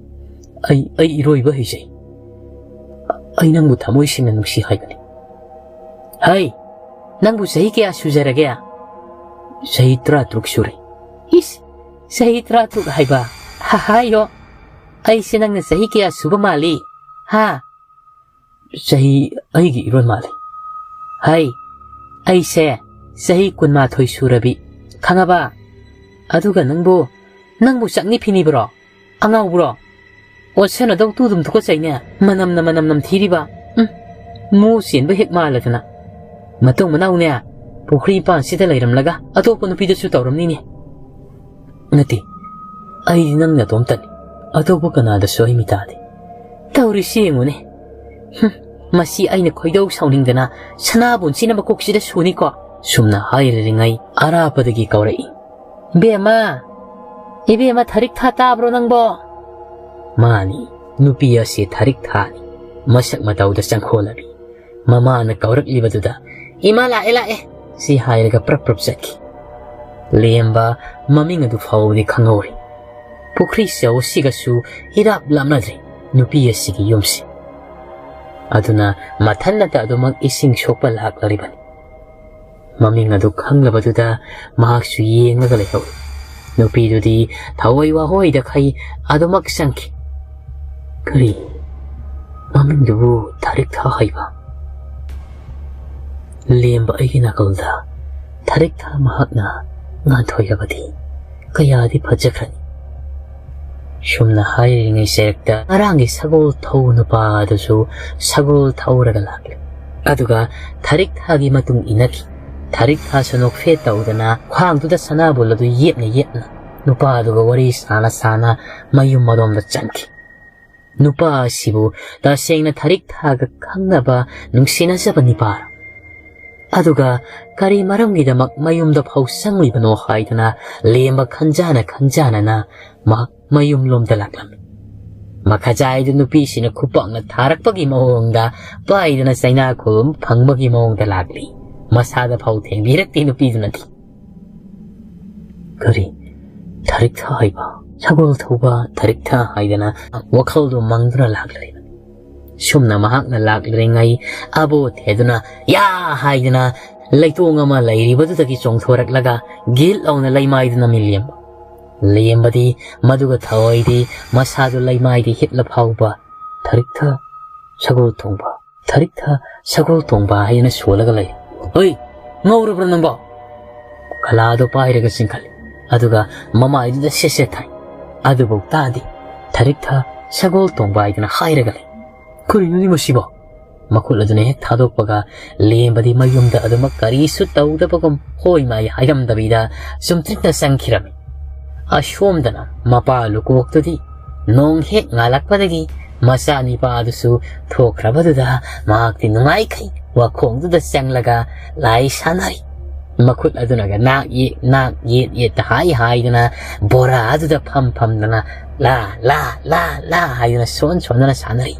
ꯑꯩ, ꯑꯩ ꯏꯔꯣꯏꯕ ꯍꯩꯖꯩ꯫ ꯑꯩ ꯅꯪꯕꯨ ꯊꯃꯣꯏ ꯁꯦꯡꯅ ꯅꯨꯡꯁꯤ ꯍꯥꯏꯕꯅꯤ"꯫ "ꯍꯩ, ꯅꯪꯕꯨ ꯆꯍꯤ ꯀꯌꯥ ꯁꯨꯖꯔꯒꯦ?" "ꯆꯍꯤ ꯇꯔꯥꯇꯔꯨꯛ ꯁꯨꯔꯦ"꯫ "ꯏꯁ, ꯆꯍꯤ ꯇꯔꯥꯇꯔꯨꯛ ꯍꯥꯏꯕ? ꯍꯥ, ꯍꯥꯏꯌꯣ꯫ ꯑꯩꯁꯦ ꯅꯪꯅ ꯆꯍꯤ ꯀꯌꯥ ꯁꯨꯕ ꯃꯥꯜꯂꯤ? ꯍꯥ?" "ꯆꯍꯤ ꯑꯩꯒꯤ ꯏꯔꯣꯟ ꯃꯥꯜꯂꯤ"꯫ "ꯍꯩ, ꯑꯩꯁꯦ ꯆꯍꯤ ꯀꯨꯟꯃꯥꯊꯣꯏ ꯁꯨꯔꯕꯤ, ꯈꯪꯉꯕ? ꯑꯗꯨꯒ ꯅꯪꯕꯨ, ꯅꯪꯕꯨ ꯆꯥꯛꯅꯤ ꯐꯤꯅꯤꯕ꯭ꯔꯣ? ꯑꯉꯥꯎꯕ꯭ꯔꯣ? ꯑꯣꯠꯁꯅꯗꯧ ꯇꯨꯗꯨꯝ ꯊꯨꯀꯠꯆꯩꯅꯦ, ꯃꯅꯝꯅ ꯃꯅꯝ ꯅꯝꯊꯤꯔꯤꯕ꯫ ꯎꯝ, ꯃꯨ ꯆꯦꯟꯕ ꯍꯦꯛ ꯃꯥꯜꯂꯗꯅ꯫ ꯃꯇꯨꯡ ꯃꯅꯥꯎꯅꯦ, ꯄꯨꯈ꯭ꯔꯤ ꯃꯄꯥꯟꯁꯤꯗ ꯂꯩꯔꯝꯂꯒ ꯑꯇꯣꯞꯄ ꯅꯨꯄꯤꯗꯁꯨ ꯇꯧꯔꯝꯅꯤꯅꯦ"꯫ "ꯅꯠꯇꯦ, ꯑꯩꯗꯤ ꯅꯪ ꯅꯇꯣꯝꯇꯅꯤ"꯫ ꯑꯇꯣꯞꯄ ꯀꯅꯥꯗꯁꯨ ꯑꯩ ꯃꯤ ꯇꯥꯗꯦ꯫ ꯇꯧꯔꯤꯁꯤ ꯌꯦꯡꯉꯨꯅꯦ꯫ ꯍꯨꯝ, ꯃꯁꯤ ꯑꯩꯅ ꯈꯣꯏꯗꯧ ꯁꯥꯎꯅꯤꯡꯗꯅ ꯁꯅꯥꯕꯨꯟꯁꯤꯅ ꯃꯀꯣꯛꯁꯤꯗ ꯁꯨꯅꯤꯀꯣ꯫ ꯁꯨꯝꯅ ꯍꯥꯏꯔꯤꯉꯩ ꯑꯔꯥꯞꯄꯗꯒꯤ ꯀꯧꯔꯛꯏ, "ꯕꯦꯝꯃ, ꯏꯕꯦꯝꯃ ꯊꯔꯤꯛ ꯊꯥ ꯇꯥꯕ꯭ꯔꯣ ꯅꯪꯕꯣ?" ꯃꯥꯅꯤ, ꯅꯨꯄꯤ ꯑꯁꯤ ꯊꯔꯤꯛ ꯊꯥꯅꯤ꯫ ꯃꯁꯛ ꯃꯇꯧꯗ ꯆꯪꯈꯣꯜꯂꯕꯤ꯫ ꯃꯃꯥꯅ ꯀꯧꯔꯛꯂꯤꯕꯗꯨꯗ, "ꯏꯃꯥ ꯂꯥꯛꯑꯦ, ꯂꯥꯛꯑꯦ" ꯁꯤ ꯍꯥꯏꯔꯒ ꯄ꯭ꯔꯞ ꯄ꯭ꯔꯞ ꯆꯠꯈꯤ꯫ ꯂꯦꯝꯕ ꯃꯃꯤꯡ ꯑꯗꯨ ꯐꯥꯎꯕꯗꯤ ꯈꯪꯍꯧꯔꯤ꯫ ꯄꯨꯈ꯭ꯔꯤ ꯆꯧꯁꯤꯒꯁꯨ ꯏꯔꯥꯞ ꯂꯥꯞꯅꯗ꯭ꯔꯦ ꯅꯨꯄꯤ ꯑꯁꯤꯒꯤ ꯌꯨꯝꯁꯤ꯫ ꯑꯗꯨꯅ ꯃꯊꯟꯅꯇ ꯑꯗꯨꯃꯛ ꯏꯁꯤꯡ ꯁꯣꯛꯄ ꯂꯥꯛꯂꯔꯤꯕꯅꯤ꯫ ꯃꯃꯤꯡ ꯑꯗꯨ ꯈꯪꯂꯕꯗꯨꯗ ꯃꯍꯥꯛꯁꯨ ꯌꯦꯡꯂꯒ ꯂꯩꯍꯧꯏ꯫ ꯅꯨꯄꯤꯗꯨꯗꯤ ꯊꯋꯥꯏ ꯋꯥꯍꯣꯏꯗꯈꯩ ꯑꯗꯨꯃꯛ ꯆꯪꯈꯤ꯫ "ꯀꯔꯤ? ꯃꯃꯤꯡꯗꯨꯕꯨ ꯊꯔꯤꯛꯊꯥ ꯍꯥꯏꯕ?" ꯂꯦꯝꯕ ꯑꯩꯒꯤ ꯅꯥꯀꯜꯗ ꯊꯔꯤꯛꯊꯥ ꯃꯍꯥꯛꯅ ꯉꯥꯟꯊꯣꯏꯔꯕꯗꯤ ꯀꯌꯥꯗꯤ ꯐꯖꯈ꯭ꯔꯅꯤ꯫ ꯁꯨꯝꯅ ꯍꯥꯏꯔꯤꯉꯩ ꯁꯦꯔꯛꯇ ꯉꯔꯥꯡꯒꯤ ꯁꯒꯣꯜ ꯊꯧ ꯅꯨꯄꯥ ꯑꯗꯨꯁꯨ ꯁꯒꯣꯜ ꯊꯧꯔꯒ ꯂꯥꯛꯂꯦ꯫ ꯑꯗꯨꯒ ꯊꯔꯤꯛꯊꯥꯒꯤ ꯃꯇꯨꯡ ꯏꯟꯅꯈꯤ꯫ ꯊꯔꯤꯛꯊꯥꯁꯨ ꯅꯣꯛꯐꯦꯠ ꯇꯧꯗꯅ ꯈ꯭ꯋꯥꯡꯗꯨꯗ ꯁꯅꯥꯕꯨꯜ ꯑꯗꯨ ꯌꯦꯞꯅ ꯌꯦꯞꯅ ꯅꯨꯄꯥ ꯑꯗꯨꯒ ꯋꯥꯔꯤ ꯁꯥꯅ ꯁꯥꯅ ꯃꯌꯨꯝ ꯃꯔꯣꯝꯗ ꯆꯪꯈꯤ꯫ ꯅꯨꯄꯥ ꯑꯁꯤꯕꯨ ꯇꯁꯦꯡꯅ ꯊꯔꯤꯛꯊꯥꯒ ꯈꯪꯅꯕ ꯅꯨꯡꯁꯤꯅꯖꯕ ꯅꯤꯄꯥꯔ? ꯑꯗꯨꯒ ꯀꯔꯤ ꯃꯔꯝꯒꯤꯗꯃꯛ ꯃꯌꯨꯝꯗ ꯐꯥꯎ ꯆꯪꯂꯤꯕꯅꯣ ꯍꯥꯏꯗꯅ ꯂꯦꯝꯕ ꯈꯟꯖꯥꯅ ꯈꯟꯖꯥꯅꯅ ꯃꯍꯥꯛ ꯃꯌꯨꯝꯂꯣꯝꯗ ꯂꯥꯛꯂꯝꯃꯤ꯫ ꯃꯈꯥꯖꯥꯏꯗꯨ ꯅꯨꯄꯤꯁꯤꯅ ꯈꯨꯄꯥꯛꯅ ꯊꯥꯔꯛꯄꯒꯤ ꯃꯑꯣꯡꯗ ꯄꯥꯏꯗꯅ ꯆꯩꯅꯥ ꯈꯨꯕꯝ ꯐꯪꯕꯒꯤ ꯃꯑꯣꯡꯗ ꯂꯥꯛꯂꯤ꯫ ꯃꯁꯥꯗ ꯐꯥꯎ ꯊꯦꯡꯕꯤꯔꯛꯇꯦ ꯅꯨꯄꯤꯗꯨꯅꯗꯤ꯫ "ꯀꯔꯤ? ꯊꯔꯤꯛꯊꯥ ꯍꯥꯏꯕ? ꯁꯒꯣꯜ ꯊꯧꯕ ꯊꯔꯤꯛꯊꯥ?" ꯍꯥꯏꯗꯅ ꯋꯥꯈꯜꯗꯨ ꯃꯪꯗꯨꯅ ꯂꯥꯛꯂꯤꯕꯅꯤ꯫ ꯁꯨꯝꯅ ꯃꯍꯥꯛꯅ ꯂꯥꯛꯂꯤꯉꯩ ꯑꯕꯣ ꯊꯦꯗꯨꯅ "ꯌꯥ!" ꯍꯥꯏꯗꯅ ꯂꯩꯇꯣꯡ ꯑꯃ ꯂꯩꯔꯤꯕꯗꯨꯗꯒꯤ ꯆꯣꯡꯊꯣꯔꯛꯂꯒ ꯒꯤꯠ ꯂꯥꯎꯅ ꯂꯩꯃꯥꯏꯗꯨꯅ ꯃꯤ ꯂꯦꯝꯕ꯫ ꯂꯦꯝꯕꯗꯤ ꯃꯗꯨꯒ ꯊꯑꯣꯏꯗꯤ ꯃꯁꯥꯗꯨ ꯂꯩꯃꯥꯏꯗꯤ ꯍꯤꯠꯂ ꯐꯥꯎꯕ "ꯊꯔꯤꯛꯊꯥ ꯁꯒꯣꯜ ꯊꯣꯡꯕ, ꯊꯔꯤꯛꯊꯥ ꯁꯒꯣꯜ ꯊꯣꯡꯕ" ꯍꯥꯏꯅ ꯁꯣꯜꯂꯒ ꯂꯩ꯫ "ꯍꯣꯏ, ꯉꯧꯔꯕ꯭ꯔꯥ ꯅꯪꯕꯣ?" ꯀꯂꯥꯗꯣ ꯄꯥꯏꯔꯒ ꯆꯤꯡꯈꯠꯂꯤ꯫ ꯑꯗꯨꯒ ꯃꯃꯥꯏꯗꯨꯗ ꯁꯦꯠ ꯁꯦꯠ ꯊꯥꯏ꯫ ꯑꯗꯨꯐꯥꯎ ꯇꯥꯗꯦ꯫ "ꯊꯔꯤꯛꯊꯥ ꯁꯒꯣꯜ ꯊꯣꯡꯕ" ꯍꯥꯏꯗꯅ ꯍꯥꯏꯔꯒ ꯂꯩ꯫ "ꯀꯔꯤꯅꯣꯅꯦ ꯃꯁꯤꯕꯣ?" ꯃꯈꯨꯠ ꯑꯗꯨꯅ ꯍꯦꯛ ꯊꯥꯗꯣꯛꯄꯒ ꯂꯦꯝꯕꯗꯤ ꯃꯌꯨꯝꯗ ꯑꯗꯨꯃꯛ ꯀꯔꯤꯁꯨ ꯇꯧꯗꯕꯒꯨꯝ ꯍꯣꯏ ꯃꯥꯏ ꯍꯥꯏꯔꯝꯗꯕꯤꯗ ꯆꯨꯝꯇ꯭ꯔꯤꯛꯅ ꯆꯪꯈꯤꯔꯝꯃꯤ꯫ ꯑꯁꯣꯝꯗꯅ ꯃꯄꯥ ꯂꯨꯀꯣꯛꯇꯨꯗꯤ ꯅꯣꯡ ꯍꯦꯛ ꯉꯥꯜꯂꯛꯄꯗꯒꯤ ꯃꯆꯥꯅꯤꯄꯥ ꯑꯗꯨꯁꯨ ꯊꯣꯛꯈ꯭ꯔꯕꯗꯨꯗ ꯃꯍꯥꯛꯇꯤ ꯅꯨꯡꯉꯥꯏꯈꯩ ꯋꯥꯈꯣꯡꯗꯨꯗ ꯆꯪꯂꯒ ꯂꯥꯏ ꯁꯥꯟꯅꯔꯤ꯫ ꯃꯈꯨꯠ ꯑꯗꯨꯅꯒ ꯅꯥꯛ ꯌꯦꯠ ꯅꯥꯛ ꯌꯦꯠ ꯌꯦꯠꯇ ꯍꯥꯏ ꯍꯥꯏꯗꯨꯅ ꯕꯣꯔꯥ ꯑꯗꯨꯗ ꯐꯝ ꯐꯝꯗꯅ ꯂꯥ ꯂꯥ ꯂꯥ ꯂꯥ ꯍꯥꯏꯗꯨꯅ ꯁꯣꯟ ꯁꯣꯟꯗꯅ ꯁꯥꯟꯅꯔꯤ꯫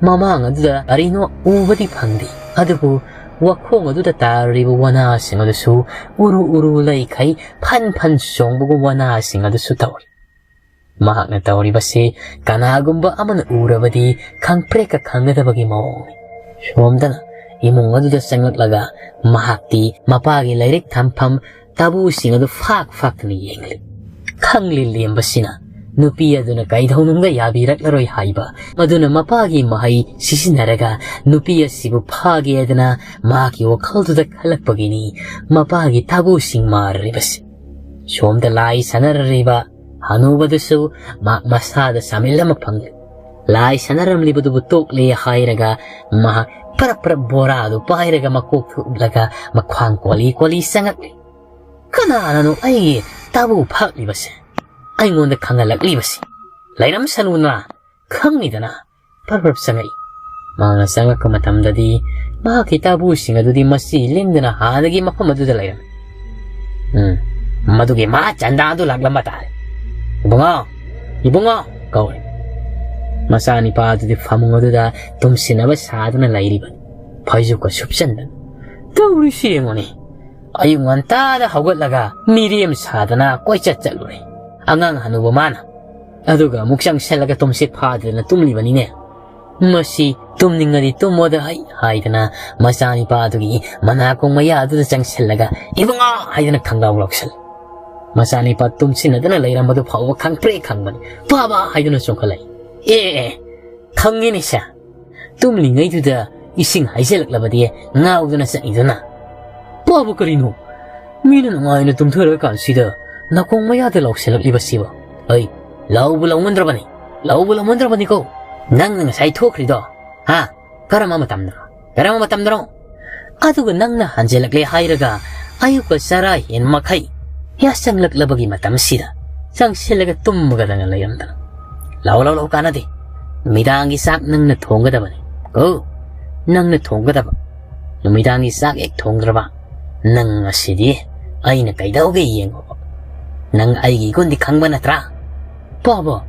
ꯃꯃꯥꯡ ꯑꯗꯨꯗ ꯀꯔꯤꯅꯣ ꯎꯕꯗꯤ ꯐꯪꯗꯦ꯫ ꯑꯗꯨꯕꯨ ꯋꯥꯈꯣꯡ ꯑꯗꯨꯗ ꯇꯥꯔꯤꯕ ꯋꯥꯅꯥꯁꯤꯡ ꯑꯗꯨꯁꯨ ꯎꯔꯨ ꯎꯔꯨ ꯂꯩꯈꯩ ꯐꯟ ꯐꯟ ꯆꯣꯡꯕꯒꯨꯝ ꯋꯥꯅꯥꯁꯤꯡ ꯑꯗꯨꯁꯨ ꯇꯧꯔꯤ꯫ ꯃꯍꯥꯛꯅ ꯇꯧꯔꯤꯕꯁꯤ ꯀꯅꯥꯒꯨꯝꯕ ꯑꯃꯅ ꯎꯔꯕꯗꯤ ꯈꯪꯄ꯭ꯔꯦꯛꯀ ꯈꯪꯒꯗꯕꯒꯤ ꯃꯑꯣꯡꯅꯤ꯫ ꯁꯣꯝꯗꯅ ꯏꯃꯨꯡ ꯑꯗꯨꯗ ꯆꯪꯂꯛꯂꯒ ꯃꯍꯥꯛꯇꯤ ꯃꯄꯥꯒꯤ ꯂꯥꯏꯔꯤꯛ ꯊꯝꯐꯝ ꯇꯥꯕꯨꯁꯤꯡ ꯑꯗꯨ ꯐꯥꯛ ꯐꯥꯛꯇꯨꯅ ꯌꯦꯡꯂꯤ꯫ ꯈꯪꯂꯤ ꯂꯦꯝꯕꯁꯤꯅ ꯅꯨꯄꯤ ꯑꯗꯨꯅ ꯀꯩꯗꯧꯅꯨꯡꯗ ꯌꯥꯕꯤꯔꯛꯂꯔꯣꯏ ꯍꯥꯏꯕ, ꯃꯗꯨꯅ ꯃꯄꯥꯒꯤ ꯃꯍꯩ ꯁꯤꯖꯤꯟꯅꯔꯒ ꯅꯨꯄꯤ ꯑꯁꯤꯕꯨ ꯐꯥꯒꯦ ꯍꯥꯏꯗꯅ ꯃꯍꯥꯛꯀꯤ ꯋꯥꯈꯜꯗꯨꯗ ꯈꯜꯂꯛꯄꯒꯤꯅꯤ ꯃꯄꯥꯒꯤ ꯇꯥꯕꯨꯁꯤꯡ ꯃꯥꯔꯔꯤꯕꯁꯤ꯫ ꯁꯣꯝꯗ ꯂꯥꯏ ꯁꯥꯟꯅꯔꯔꯤꯕ ꯍꯅꯨꯕꯗꯨꯁꯨ ꯃꯍꯥꯛ ꯃꯁꯥꯗ ꯆꯥꯃꯤꯜ ꯑꯃ ꯐꯪꯂꯦ꯫ ꯂꯥꯏ ꯁꯥꯟꯅꯔꯝꯂꯤꯕꯗꯨꯕꯨ ꯇꯣꯛꯂꯦ ꯍꯥꯏꯔꯒ ꯃꯍꯥꯛ ꯄꯔꯞ ꯄꯔꯞ ꯕꯣꯔꯥꯗꯨ ꯄꯥꯏꯔꯒ ꯃꯀꯣꯛ ꯊꯨꯞꯂꯒ ꯃꯈ꯭ꯋꯥꯡ ꯀꯣꯜꯂꯤ ꯀꯣꯜꯂꯤ ꯆꯪꯉꯛꯂꯤ꯫ "ꯀꯅꯥꯅꯅꯣ ꯑꯩꯒꯤ ꯇꯥꯕꯨ ꯐꯥꯛꯂꯤꯕꯁꯦ? ꯑꯩꯉꯣꯟꯗ ꯈꯪꯍꯜꯂꯛꯂꯤꯕꯁꯤ? ꯂꯩꯔꯝꯁꯅꯨꯅ, ꯈꯪꯉꯤꯗꯅ", ꯄꯔꯞ ꯄꯔꯞ ꯆꯪꯉꯛꯏ꯫ ꯃꯍꯥꯛꯅ ꯆꯪꯉꯛꯄ ꯃꯇꯝꯗꯗꯤ ꯃꯍꯥꯛꯀꯤ ꯇꯥꯕꯨꯁꯤꯡ ꯑꯗꯨꯗꯤ ꯃꯁꯤ ꯂꯦꯡꯗꯅ ꯍꯥꯟꯅꯒꯤ ꯃꯐꯝ ꯑꯗꯨꯗ ꯂꯩꯔꯝꯃꯤ꯫ "ꯎꯝ, ꯃꯗꯨꯒꯤ ꯃꯥ ꯆꯟꯗꯥ ꯑꯗꯨ ꯂꯥꯛꯂꯝꯕ ꯇꯥꯔꯦ꯫ ꯏꯕꯨꯡꯉꯣ, ꯏꯕꯨꯡꯉꯣ!" ꯀꯧꯔꯤ꯫ ꯃꯆꯥꯅꯤꯄꯥ ꯑꯗꯨꯗꯤ ꯐꯃꯨꯡ ꯑꯗꯨꯗ ꯇꯨꯝꯁꯤꯟꯅꯕ ꯁꯥꯗꯨꯅ ꯂꯩꯔꯤꯕꯅꯤ, ꯐꯩꯖꯨꯞꯀ ꯁꯨꯞꯆꯟꯗꯅ꯫ ꯇꯧꯔꯤꯁꯤ ꯌꯦꯡꯉꯨꯅꯦ, ꯑꯌꯨꯛ ꯉꯟꯇꯥꯗ ꯍꯧꯒꯠꯂꯒ ꯃꯤꯔꯦꯝ ꯁꯥꯗꯅ ꯀꯣꯏꯆꯠ ꯆꯠꯂꯨꯔꯦ ꯑꯉꯥꯡ ꯍꯅꯨꯕ ꯃꯥꯅ꯫ ꯑꯗꯨꯒ ꯑꯃꯨꯛ ꯆꯪꯁꯤꯜꯂꯒ ꯇꯨꯝꯁꯤꯠ ꯐꯥꯗꯗꯅ ꯇꯨꯝꯂꯤꯕꯅꯤꯅꯦ꯫ ꯃꯁꯤ ꯇꯨꯝꯅꯤꯡꯉꯗꯤ ꯇꯨꯝꯃꯣꯗ ꯍꯩ ꯍꯥꯏꯗꯅ ꯃꯆꯥꯅꯤꯄꯥꯗꯨꯒꯤ ꯃꯅꯥꯀꯣꯡ ꯃꯌꯥ ꯑꯗꯨꯗ ꯆꯪꯁꯤꯜꯂꯒ "ꯏꯕꯨꯡꯉꯣ" ꯍꯥꯏꯗꯅ ꯈꯪꯒꯥꯎ ꯂꯧꯁꯜꯂꯤ꯫ ꯃꯆꯥꯅꯤꯄꯥ ꯇꯨꯝꯁꯤꯟꯅꯗꯅ ꯂꯩꯔꯝꯕꯗꯨ ꯐꯥꯎꯕ ꯈꯪꯄ꯭ꯔꯦ ꯈꯪꯕꯅꯤ꯫ "ꯕꯥꯕꯥ" ꯍꯥꯏꯗꯨꯅ ꯆꯣꯡꯈꯠꯂꯛꯏ꯫ "ꯑꯦ, ꯑꯦ, ꯈꯪꯉꯤꯅꯦ ꯁꯦ꯫ ꯇꯨꯝꯂꯤꯉꯩꯗꯨꯗ ꯏꯁꯤꯡ ꯍꯩꯖꯤꯜꯂꯛꯂꯕꯗꯤ ꯉꯥꯎꯗꯨꯅ ꯆꯠꯅꯤꯗꯅ꯫ ꯄꯥꯕ ꯀꯔꯤꯅꯣ? ꯃꯤꯅ ꯅꯨꯡꯉꯥꯏꯅ ꯇꯨꯝꯊꯔꯀꯥꯟꯁꯤꯗ ꯅꯥꯀꯣꯡ ꯃꯌꯥꯗ ꯂꯥꯎꯁꯤꯜꯂꯛꯂꯤꯕꯁꯤꯕꯣ? ꯑꯩ ꯂꯥꯎꯕ ꯂꯥꯎꯃꯟꯗ꯭ꯔꯕꯅꯤ, ꯂꯥꯎꯕ ꯂꯥꯎꯃꯟꯗ꯭ꯔꯕꯅꯤꯀꯣ꯫ ꯅꯪꯅ ꯉꯁꯥꯏ ꯊꯣꯛꯈ꯭ꯔꯤꯗꯣ, ꯍꯥ? ꯀꯔꯝꯕ ꯃꯇꯝꯗꯅꯣ? ꯀꯔꯝꯕ ꯃꯇꯝꯗꯅꯣ? ꯑꯗꯨꯒ ꯅꯪꯅ ꯍꯟꯖꯤꯜꯂꯛꯂꯦ ꯍꯥꯏꯔꯒ ꯑꯌꯨꯛꯀ ꯆꯔꯥ ꯍꯦꯟ ꯃꯈꯩ ꯌꯥꯆꯪꯂꯛꯂꯕꯒꯤ ꯃꯇꯝꯁꯤꯗ ꯆꯪꯁꯤꯜꯂꯒ ꯇꯨꯝꯃꯒꯗꯅ ꯂꯩꯔꯝꯗꯅ꯫ "ꯂꯥꯎ, ꯂꯥꯎ, ꯂꯥꯎ, ꯀꯥꯟꯅꯗꯦ꯫ ꯅꯨꯃꯤꯗꯥꯡꯒꯤ ꯆꯥꯛ ꯅꯪꯅ ꯊꯣꯡꯒꯗꯕꯅꯤ꯫ ꯀꯣ, ꯅꯪꯅ ꯊꯣꯡꯒꯗꯕ꯫ ꯅꯨꯃꯤꯗꯥꯡꯒꯤ ꯆꯥꯛ ꯍꯦꯛ ꯊꯣꯡꯗ꯭ꯔꯕ, ꯅꯪ ꯉꯁꯤꯗꯤ ꯑꯩꯅ ꯀꯩꯗꯧꯒꯦ ꯌꯦꯡꯉꯣꯕ꯫ ꯅꯪ ꯑꯩꯒꯤ ꯏꯒꯨꯟꯗꯤ ꯈꯪꯕ ꯅꯠꯇ꯭ꯔꯥ?" "ꯄꯥꯕ,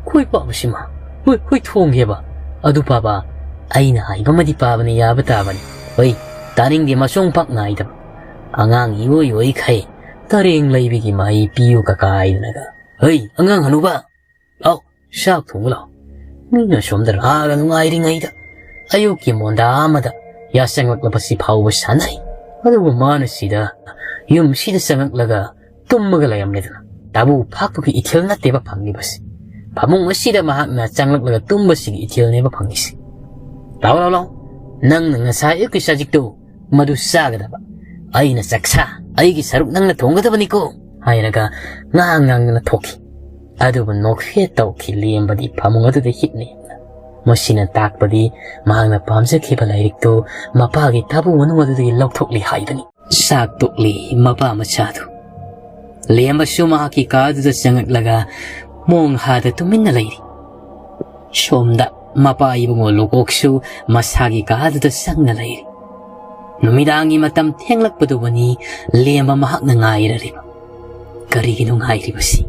ꯈꯣꯏ ꯄꯥꯕꯁꯤꯃ ꯍꯣꯏ, ꯍꯣꯏ ꯊꯣꯡꯒꯦꯕ꯫ ꯑꯗꯨ ꯄꯥꯕ, ꯑꯩꯅ ꯍꯥꯏꯕꯃꯗꯤ ꯄꯥꯕꯅ ꯌꯥꯕ ꯇꯥꯕꯅꯤ꯫ ꯍꯣꯏ, ꯇꯥꯅꯤꯡꯗꯦ ꯃꯁꯣꯡ ꯄꯥꯛ ꯅꯥꯏꯗꯕ꯫ ꯑꯉꯥꯡ ꯏꯑꯣꯏ ꯑꯣꯏꯈꯩ ꯇꯔꯦꯡ ꯂꯩꯕꯤꯒꯤ ꯃꯍꯩ ꯄꯤꯌꯨ ꯀꯀꯥ ꯍꯥꯏꯗꯅꯒ꯫ ꯍꯣꯏ, ꯑꯉꯥꯡ ꯍꯅꯨꯕ, ꯂꯥꯎ, ꯆꯥꯛ ꯊꯣꯡꯕ ꯂꯥꯎ꯫ ꯃꯤꯅ ꯁꯣꯝꯗ ꯔꯥꯒ ꯅꯨꯡꯉꯥꯏꯔꯤꯉꯩꯗ ꯑꯌꯨꯛꯀꯤ ꯃꯣꯟꯗꯥ ꯑꯃꯗ ꯌꯥꯆꯪꯂꯛꯂꯕꯁꯤ ꯐꯥꯎꯕ ꯁꯥꯟꯅꯩ꯫ ꯑꯗꯨꯕꯨ ꯃꯥꯅ ꯁꯤꯗ, ꯌꯨꯝꯁꯤꯗ ꯆꯪꯂꯛꯂꯒ ꯇꯨꯝꯃꯒ ꯂꯩꯔꯝꯂꯦꯗꯅ꯫ ꯇꯥꯕꯨ ꯐꯥꯛꯄꯒꯤ ꯏꯊꯤꯜ ꯅꯠꯇꯦꯕ ꯐꯪꯂꯤꯕꯁꯤ꯫ ꯐꯃꯨꯡ ꯑꯁꯤꯗ ꯃꯍꯥꯛꯅ ꯆꯪꯂꯛꯂꯒ ꯇꯨꯝꯕꯁꯤꯒꯤ ꯏꯊꯤꯜꯅꯦꯕ ꯐꯪꯂꯤꯁꯤ꯫ ꯂꯥꯎ, ꯂꯥꯎ, ꯂꯥꯎ꯫ ꯅꯪꯅ ꯉꯁꯥꯏ ꯑꯌꯨꯛꯀꯤ ꯆꯖꯤꯛꯇꯨ ꯃꯗꯨ ꯆꯥꯒꯗꯕ꯫ ꯑꯩꯅ ꯆꯥꯛꯁꯥ, ꯑꯩꯒꯤ ꯁꯔꯨꯛ ꯅꯪꯅ ꯊꯣꯡꯒꯗꯕꯅꯤꯀꯣ ꯍꯥꯏꯔꯒ ꯉꯥꯡ ꯉꯥꯡꯗꯅ ꯊꯣꯛꯈꯤ꯫ ꯑꯗꯨꯕꯨ ꯅꯣꯛꯐꯦꯠ ꯇꯧꯈꯤ ꯂꯦꯝꯕꯗꯤ ꯐꯃꯨꯡ ꯑꯗꯨꯗ ꯍꯤꯞꯅ ꯍꯤꯞꯅ꯫ ꯃꯁꯤꯅ ꯇꯥꯛꯄꯗꯤ ꯃꯍꯥꯛꯅ ꯄꯥꯝꯖꯈꯤꯕ ꯂꯥꯏꯔꯤꯛꯇꯨ ꯃꯄꯥꯒꯤ ꯊꯥꯕꯨ ꯃꯅꯨꯡ ꯑꯗꯨꯗꯒꯤ ꯂꯧꯊꯣꯛꯂꯤ ꯍꯥꯏꯕꯅꯤ꯫ ꯆꯥꯛ ꯇꯣꯛꯂꯤ ꯃꯄꯥ ꯃꯆꯥꯗꯨ꯫ ꯂꯦꯝꯕꯁꯨ ꯃꯍꯥꯛꯀꯤ ꯀꯥꯗꯨꯗ ꯆꯪꯂꯛꯂꯒ ꯃꯣꯡ ꯍꯥꯗ ꯇꯨꯃꯤꯟꯅ ꯂꯩꯔꯤ꯫ ꯁꯣꯝꯗ ꯃꯄꯥ ꯏꯕꯨꯡꯉꯣ ꯂꯨꯀꯣꯛꯁꯨ ꯃꯁꯥꯒꯤ ꯀꯥꯗꯨꯗ ꯆꯪꯅ ꯂꯩꯔꯤ꯫ ꯅꯨꯃꯤꯗꯥꯡꯒꯤ ꯃꯇꯝ ꯊꯦꯡꯂꯛꯄꯗꯨꯕꯨꯅꯤ ꯂꯦꯝꯕ ꯃꯍꯥꯛꯅ ꯉꯥꯏꯔꯔꯤꯕ꯫ ꯀꯔꯤꯒꯤꯅꯣ ꯉꯥꯏꯔꯤꯕꯁꯤ?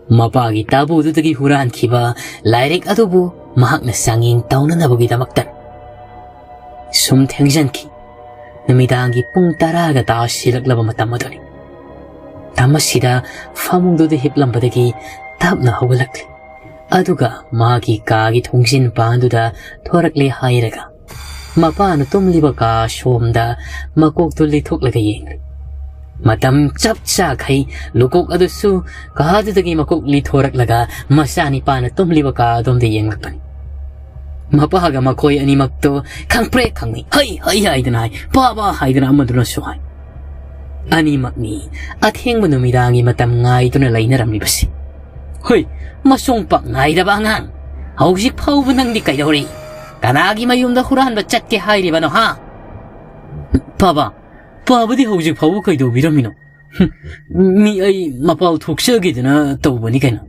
ꯃꯄꯥꯒꯤ ꯇꯥꯕꯨꯗꯨꯗꯒꯤ ꯍꯨꯔꯥꯟꯈꯤꯕ ꯂꯥꯏꯔꯤꯛ ꯑꯗꯨꯕꯨ ꯃꯍꯥꯛꯅ ꯆꯥꯡꯌꯦꯡ ꯇꯧꯅꯅꯕꯒꯤꯗꯃꯛꯇ꯫ ꯁꯨꯝ ꯊꯦꯡꯖꯟꯈꯤ꯫ ꯅꯨꯃꯤꯗꯥꯡꯒꯤ ꯄꯨꯡ ꯇꯔꯥꯒ ꯇꯥꯁꯤꯜꯂꯛꯂꯕ ꯃꯇꯝ ꯑꯗꯨꯅꯤ꯫ ꯃꯇꯝ ꯑꯁꯤꯗ ꯐꯃꯨꯡꯗꯨꯗ ꯍꯤꯞꯂꯝꯕꯗꯒꯤ ꯇꯞꯅ ꯍꯧꯒꯠꯂꯛꯂꯤ꯫ ꯑꯗꯨꯒ ꯃꯥꯒꯤ ꯀꯥꯒꯤ ꯊꯣꯡꯖꯤꯟ ꯄꯥꯟꯗꯨꯗ ꯊꯣꯔꯛꯂꯦ ꯍꯥꯏꯔꯒ ꯃꯄꯥꯅ ꯇꯨꯝꯂꯤꯕ ꯀꯥ ꯁꯣꯝꯗ ꯃꯀꯣꯛꯇꯨ ꯂꯤꯊꯣꯛꯂꯒ ꯌꯦꯡꯂꯤ꯫ ꯃꯇꯝ ꯆꯞ ꯆꯥꯈꯩ ꯂꯨꯀꯣꯛ ꯑꯗꯨꯁꯨ ꯀꯥꯗꯨꯗꯒꯤ ꯃꯀꯣꯛ ꯂꯤꯊꯣꯔꯛꯂꯒ ꯃꯆꯥꯅꯤꯄꯥꯅ ꯇꯨꯝꯂꯤꯕ ꯀꯥ ꯑꯗꯣꯝꯗ ꯌꯦꯡꯂꯛꯄꯅꯤ꯫ ꯃꯄꯥꯒ ꯃꯈꯣꯏ ꯑꯅꯤꯃꯛꯇꯨ ꯈꯪꯄ꯭ꯔꯦꯛ ꯈꯪꯏ꯫ "ꯍꯩ, ꯍꯩ" ꯍꯥꯏꯗꯅ ꯍꯥꯏ, "ꯄꯥꯕ" ꯍꯥꯏꯗꯅ ꯑꯃꯗꯨꯅꯁꯨ ꯍꯥꯏ꯫ ꯑꯅꯤꯃꯛꯅꯤ ꯑꯊꯦꯡꯕ ꯅꯨꯃꯤꯗꯥꯡꯒꯤ ꯃꯇꯝ ꯉꯥꯏꯗꯨꯅ ꯂꯩꯅꯔꯝꯂꯤꯕꯁꯤ꯫ "ꯍꯣꯏ, ꯃꯁꯣꯡ ꯄꯥꯛ ꯅꯥꯏꯗꯕ ꯑꯉꯥꯡ, ꯍꯧꯖꯤꯛ ꯐꯥꯎꯕ ꯅꯪꯗꯤ ꯀꯩꯗꯧꯔꯤ? ꯀꯅꯥꯒꯤ ꯃꯌꯨꯝꯗ ꯍꯨꯔꯥꯟꯕ ꯆꯠꯀꯦ ꯍꯥꯏꯔꯤꯕꯅꯣ, ꯍꯥ?" "ꯄꯥꯕ, ꯄꯥꯕꯗꯤ ꯍꯧꯖꯤꯛ ꯐꯥꯎꯕ ꯀꯩꯗꯧꯕꯤꯔꯝꯃꯤꯅꯣ?" "ꯍꯨꯝ, ꯃꯤ ꯑꯩ ꯃꯄꯥꯜ ꯊꯣꯛꯆꯒꯦꯗꯅ ꯇꯧꯕꯅꯤ ꯀꯩꯅꯣ꯫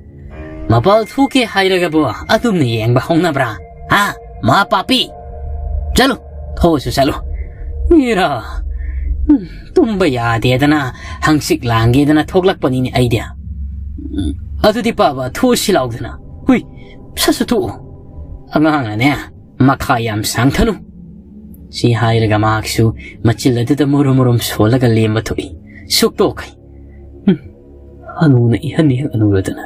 ꯃꯄꯥꯜ ꯊꯣꯛꯀꯦ ꯍꯥꯏꯔꯒꯕꯨ ꯑꯗꯨꯝꯅ ꯌꯦꯡꯕ ꯍꯧꯅꯕ꯭ꯔꯥ? ꯍꯥ? ꯃꯥ ꯄꯥꯄꯤ! ꯆꯠꯂꯨ! ꯊꯣꯛꯑꯁꯨ ꯆꯠꯂꯨ! ꯏꯔꯥ! ꯎꯝ, ꯇꯨꯝꯕ ꯌꯥꯗꯦꯗꯅ, ꯍꯪꯆꯤꯛ ꯂꯥꯡꯒꯦꯗꯅ ꯊꯣꯛꯂꯛꯄꯅꯤꯅꯦ ꯑꯩꯗꯤ꯫ ꯎꯝ, ꯑꯗꯨꯗꯤ ꯄꯥꯕ, ꯊꯣꯛꯑꯁꯤ ꯂꯥꯎꯗꯅ꯫ ꯍꯨꯏ! ꯁꯠ ꯁꯠ ꯊꯣꯛꯎ꯫ ꯑꯉꯥꯡꯅꯅꯦ, ꯃꯈꯥ ꯌꯥꯝ ꯁꯥꯡꯊꯅꯨ꯫ ꯁꯤ ꯍꯥꯏꯔꯒ ꯃꯍꯥꯛꯁꯨ ꯃꯆꯤꯜ ꯑꯗꯨꯗ ꯃꯨꯔꯨꯝ ꯃꯨꯔꯨꯝ ꯁꯣꯜꯂꯒ ꯂꯦꯝꯕ ꯊꯣꯛꯏ꯫ ꯁꯨꯛꯇꯣꯛꯈꯩ꯫ ꯎꯝ, ꯍꯅꯨꯅ ꯏꯍꯟ ꯏꯍꯟ ꯍꯅꯨꯔꯗꯅ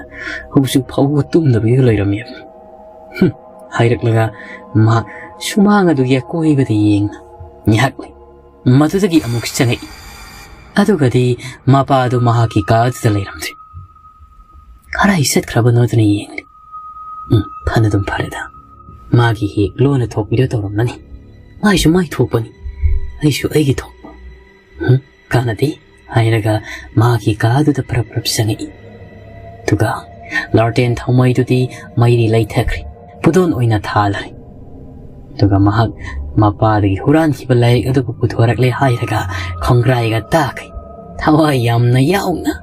ꯍꯧꯖꯤꯛ ꯐꯥꯎꯕ ꯇꯨꯝꯗꯕꯤꯗ ꯂꯩꯔꯝꯃꯤ꯫ ꯍꯨꯝ, ꯍꯥꯏꯔꯛꯂꯒ ꯃꯍꯥꯛ ꯁꯨꯃꯥꯡ ꯑꯗꯨꯒꯤ ꯑꯀꯣꯏꯕꯗ ꯌꯦꯡꯅ ꯉꯥꯏꯍꯥꯛ ꯂꯩ꯫ ꯃꯗꯨꯗꯒꯤ ꯑꯃꯨꯛ ꯆꯪꯉꯛꯏ꯫ ꯑꯗꯨꯒꯗꯤ ꯃꯄꯥꯗꯨ ꯃꯍꯥꯛꯀꯤ ꯀꯥ ꯑꯗꯨꯗ ꯂꯩꯔꯝꯗ꯭ꯔꯦ꯫ ꯀꯔꯥꯏ ꯆꯠꯈ꯭ꯔꯕꯅꯣꯗꯅ ꯌꯦꯡꯂꯤ꯫ ꯎꯝ, ꯐꯅꯗꯨꯝ ꯐꯔꯦꯗ꯫ ꯃꯥꯒꯤ ꯍꯦꯛ ꯂꯣꯟꯅ ꯊꯣꯛꯄꯤꯗꯣ ꯇꯧꯔꯝꯂꯅꯤ꯫ ꯃꯥꯏꯁꯨ ꯃꯥꯏ ꯊꯣꯛꯄꯅꯤ, ꯑꯩꯁꯨ ꯑꯩꯒꯤ ꯊꯣꯛꯄ꯫ ꯎꯝ, ꯀꯥꯟꯅꯗꯦ ꯍꯥꯏꯔꯒ ꯃꯥꯒꯤ ꯀꯥꯗꯨꯗ ꯄ꯭ꯔꯞ ꯄ꯭ꯔꯞ ꯆꯪꯉꯛꯏ꯫ ꯑꯗꯨꯒ ꯂꯥꯔꯇꯦꯟ ꯊꯥꯎꯃꯩꯗꯨꯗꯤ ꯃꯩꯔꯤ ꯂꯩꯊꯈ꯭ꯔꯦ, ꯄꯨꯗꯣꯟ ꯑꯣꯏꯅ ꯊꯥꯜꯂꯔꯦ꯫ ꯑꯗꯨꯒ ꯃꯍꯥꯛ ꯃꯄꯥꯗꯒꯤ ꯍꯨꯔꯥꯟꯈꯤꯕ ꯂꯥꯏꯔꯤꯛ ꯑꯗꯨꯕꯨ ꯄꯨꯊꯣꯔꯛꯂꯦ ꯍꯥꯏꯔꯒ ꯈꯣꯡꯒ꯭ꯔꯥꯏꯒ ꯇꯥꯈꯩ ꯊꯋꯥꯏ ꯌꯥꯝꯅ ꯌꯥꯎꯅ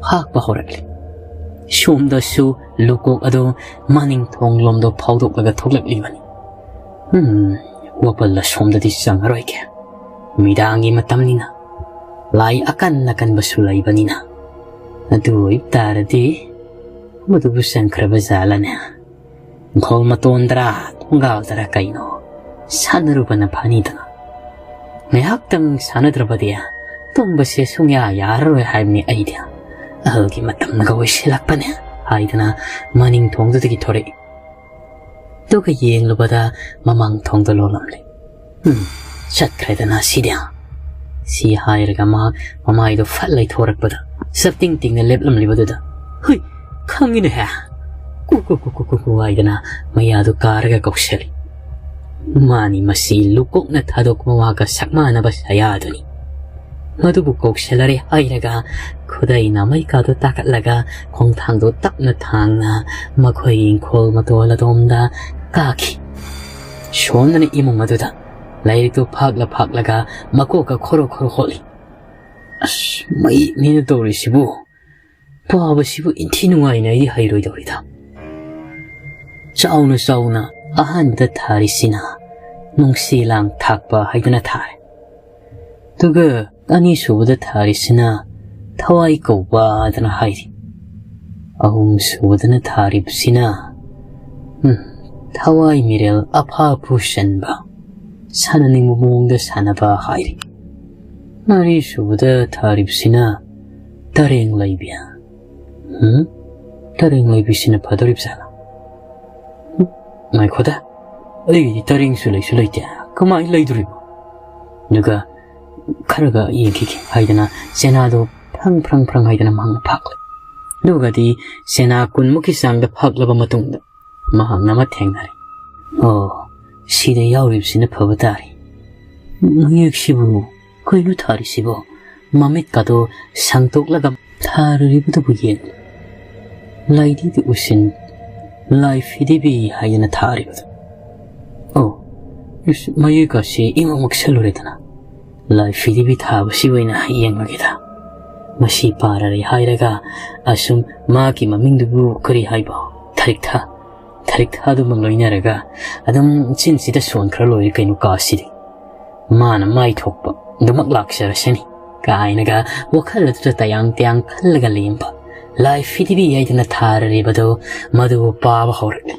ꯐꯥꯛꯄ ꯍꯧꯔꯛꯂꯦ꯫ ꯁꯣꯝꯗꯁꯨ ꯂꯨꯀꯣꯛ ꯑꯗꯨ ꯃꯅꯤꯡ ꯊꯣꯡꯂꯣꯝꯗ ꯐꯥꯎꯗꯣꯛꯂꯒ ꯊꯣꯛꯂꯛꯂꯤꯕꯅꯤ꯫ ꯎꯝ, ꯋꯥꯄꯜ ꯑꯁꯣꯝꯗꯗꯤ ꯆꯪꯉꯔꯣꯏꯒꯦ꯫ ꯃꯤꯗꯥꯡꯒꯤ ꯃꯇꯝꯅꯤꯅ, ꯂꯥꯏ ꯑꯀꯟ ꯑꯀꯟꯕꯁꯨ ꯂꯩꯕꯅꯤꯅ꯫ ꯑꯗꯨ ꯑꯣꯏꯕ ꯇꯥꯔꯗꯤ ꯃꯗꯨꯕꯨ ꯆꯪꯈ꯭ꯔꯕ ꯖꯥꯠꯂꯅꯦ? ꯏꯪꯈꯣꯜ ꯃꯇꯣꯟꯗꯔꯥ, ꯊꯣꯡꯒꯥꯜꯗꯔꯥ ꯀꯩꯅꯣ ꯁꯥꯟꯅꯔꯨꯕꯅ ꯐꯅꯤꯗꯅ꯫ ꯉꯥꯏꯍꯥꯛꯇꯪ ꯁꯥꯟꯅꯗ꯭ꯔꯕꯗꯤ ꯇꯨꯝꯕꯁꯦ ꯁꯨꯡꯌꯥ ꯌꯥꯔꯔꯣꯏ ꯍꯥꯏꯕꯅꯤ ꯑꯩꯗꯤ꯫ ꯑꯍꯜꯒꯤ ꯃꯇꯝꯅꯒ ꯑꯣꯏꯁꯤꯜꯂꯛꯄꯅꯦ ꯍꯥꯏꯗꯅ ꯃꯅꯤꯡ ꯊꯣꯡꯗꯨꯗꯒꯤ ꯊꯣꯔꯛꯏ꯫ ꯑꯗꯨꯒ ꯌꯦꯡꯂꯨꯕꯗ ꯃꯃꯥꯡ ꯊꯣꯡꯗ ꯂꯣꯜꯂꯝꯂꯦ꯫ ꯎꯝ, ꯆꯠꯈ꯭ꯔꯦꯗꯅ ꯁꯤꯗꯤ꯫ ꯁꯤ ꯍꯥꯏꯔꯒ ꯃꯍꯥꯛ ꯃꯃꯥꯏꯗꯣ ꯐꯠ ꯂꯩꯊꯣꯔꯛꯄꯗ ꯆꯞꯇꯤꯡ ꯇꯤꯡꯅ ꯂꯦꯞꯂꯝꯂꯤꯕꯗꯨꯗ, "ꯍꯨꯏ, ꯈꯪꯉꯤꯅꯦꯍꯦ!" ꯀꯨ ꯀꯨ ꯀꯨ ꯀꯨ ꯀꯨ ꯀꯨ ꯍꯥꯏꯗꯅ ꯃꯌꯥꯗꯨ ꯀꯥꯔꯒ ꯀꯧꯁꯜꯂꯤ꯫ ꯃꯥꯅꯤ ꯃꯁꯤ ꯂꯨꯀꯣꯛꯅ ꯊꯥꯗꯣꯛꯄ ꯋꯥꯒ ꯁꯛꯃꯥꯟꯅꯕ ꯁꯌꯥꯗꯨꯅꯤ꯫ ꯃꯗꯨꯕꯨ ꯀꯧꯁꯜꯂꯔꯦ ꯍꯥꯏꯔꯒ ꯈꯨꯗꯩ ꯅꯥꯃꯩꯀꯥꯗꯨ ꯇꯥꯈꯠꯂꯒ ꯈꯣꯡꯊꯥꯡꯗꯣ ꯇꯞꯅ ꯊꯥꯡꯅ ꯃꯈꯣꯏ ꯏꯪꯈꯣꯜ ꯃꯇꯣꯜ ꯑꯗꯣꯝꯗ ꯀꯥꯈꯤ꯫ ꯁꯣꯝꯗꯅ ꯏꯃꯨꯡ ꯑꯗꯨꯗ ꯂꯥꯏꯔꯤꯛꯇꯨ ꯐꯥꯛꯂ ꯐꯥꯛꯂꯒ ꯃꯀꯣꯛꯀ ꯈꯣꯔꯣ ꯈꯣꯔꯣ ꯍꯣꯠꯂꯤ꯫ "ꯑꯁ, ꯃꯩ ꯃꯤꯅ ꯇꯧꯔꯤꯁꯤꯕꯨ!" ꯄꯥꯕꯁꯤꯕꯨ ꯏꯟꯊꯤ ꯅꯨꯡꯉꯥꯏꯅ ꯑꯩꯗꯤ ꯍꯩꯔꯣꯏꯗꯧꯔꯤꯗ꯫ ꯆꯥꯎꯅ ꯆꯥꯎꯅ ꯑꯍꯥꯟꯕꯗ ꯊꯥꯔꯤꯁꯤꯅ ꯅꯨꯡꯁꯤ ꯂꯥꯡ ꯊꯥꯛꯄ ꯍꯥꯏꯗꯅ ꯊꯥꯔꯦ꯫ ꯑꯗꯨꯒ ꯑꯅꯤꯁꯨꯕꯗ ꯊꯥꯔꯤꯁꯤꯅ ꯊꯋꯥꯏ ꯀꯧꯕ ꯍꯥꯏꯗꯅ ꯍꯥꯏꯔꯤ꯫ ꯑꯍꯨꯝꯁꯨꯕꯗꯅ ꯊꯥꯔꯤꯕꯁꯤꯅ, ꯎꯝ, ꯊꯋꯥꯏ ꯃꯤꯔꯦꯜ ꯑꯐꯥ ꯑꯐꯨ ꯆꯟꯕ, ꯁꯥꯟꯅꯅꯤꯡꯕ ꯃꯑꯣꯡꯗ ꯁꯥꯟꯅꯕ ꯍꯥꯏꯔꯤ꯫ ꯃꯔꯤꯁꯨꯕꯗ ꯊꯥꯔꯤꯕꯁꯤꯅ ꯇꯔꯦꯡ ꯂꯩꯕꯤ꯫ ꯎꯝ? ꯇꯔꯦꯡ ꯂꯩꯕꯤꯁꯤꯅ ꯐꯗꯣꯔꯤꯕ ꯖꯥꯠꯂꯥ? ꯎꯝ, ꯉꯥꯏꯈꯣꯗ, ꯑꯩꯒꯤꯗꯤ ꯇꯔꯦꯡꯁꯨ ꯂꯩꯁꯨ ꯂꯩꯇꯦ, ꯀꯃꯥꯏꯅ ꯂꯩꯗꯣꯔꯤꯕꯣ? ꯑꯗꯨꯒ ꯈꯔꯒ ꯌꯦꯡꯈꯤꯒꯦ ꯍꯥꯏꯗꯅ ꯆꯦꯅꯥꯗꯣ ꯐ꯭ꯔꯪ ꯐ꯭ꯔꯪ ꯐ꯭ꯔꯪ ꯍꯥꯏꯗꯅ ꯃꯍꯥꯛꯅ ꯐꯥꯛꯂꯦ꯫ ꯑꯗꯨꯒꯗꯤ ꯆꯦꯅꯥ ꯀꯨꯟꯃꯨꯛꯀꯤ ꯆꯥꯡꯗ ꯐꯥꯛꯂꯕ ꯃꯇꯨꯡꯗ ꯃꯍꯥꯛꯅ ꯑꯃ ꯊꯦꯡꯅꯔꯦ꯫ ꯑꯣ, ꯁꯤꯗ ꯌꯥꯎꯔꯤꯕꯁꯤꯅ ꯐꯕ ꯇꯥꯔꯦ꯫ ꯃꯌꯦꯛꯁꯤꯕꯨ ꯀꯩꯅꯣ ꯊꯥꯔꯤꯁꯤꯕꯣ? ꯃꯃꯤꯠꯀꯗꯣ ꯁꯥꯡꯗꯣꯛꯂꯒ ꯊꯥꯔꯨꯔꯤꯕꯗꯨꯕꯨ ꯌꯦꯡꯂꯤ꯫ ꯂꯥꯏꯗꯤꯗꯨ ꯎꯁꯤꯟ, ꯂꯥꯏ ꯐꯤꯗꯤꯕꯤ ꯍꯥꯏꯗꯅ ꯊꯥꯔꯤꯕꯗꯨ꯫ ꯑꯣ, ꯏꯁ, ꯃꯌꯦꯛ ꯑꯁꯤ ꯏꯃꯛ ꯃꯛꯁꯜꯂꯨꯔꯦꯗꯅ꯫ ꯂꯥꯏ ꯐꯤꯗꯤꯕꯤ ꯊꯥꯕꯁꯤ ꯑꯣꯏꯅ ꯌꯦꯡꯂꯒꯦꯗ꯫ ꯃꯁꯤ ꯄꯥꯔꯔꯦ ꯍꯥꯏꯔꯒ ꯑꯁꯨꯝ ꯃꯥꯒꯤ ꯃꯃꯤꯡꯗꯨꯕꯨ ꯀꯔꯤ ꯍꯥꯏꯕ? ꯊꯔꯤꯛꯊꯥ꯫ ꯊꯔꯤꯛꯊꯥꯗꯨꯃ ꯂꯣꯏꯅꯔꯒ ꯑꯗꯨꯝ ꯆꯤꯟꯁꯤꯗ ꯁꯣꯟꯈ꯭ꯔ ꯂꯣꯏꯔꯦ ꯀꯩꯅꯣ ꯀꯥꯁꯤꯗꯤ꯫ ꯃꯥꯅ ꯃꯥꯏ ꯊꯣꯛꯄ ꯑꯗꯨꯃꯛ ꯂꯥꯛꯆꯔꯁꯅꯤ ꯀꯥꯏꯅꯒ ꯋꯥꯈꯜ ꯑꯗꯨꯗ ꯇꯌꯥꯡ ꯇꯌꯥꯡ ꯈꯜꯂꯒ ꯂꯦꯝꯕ ꯂꯥꯏ ꯐꯤꯗꯤꯕꯤ ꯍꯥꯏꯗꯅ ꯊꯥꯔꯔꯤꯕꯗꯨ ꯃꯗꯨꯕꯨ ꯄꯥꯕ ꯍꯧꯔꯛꯂꯤ꯫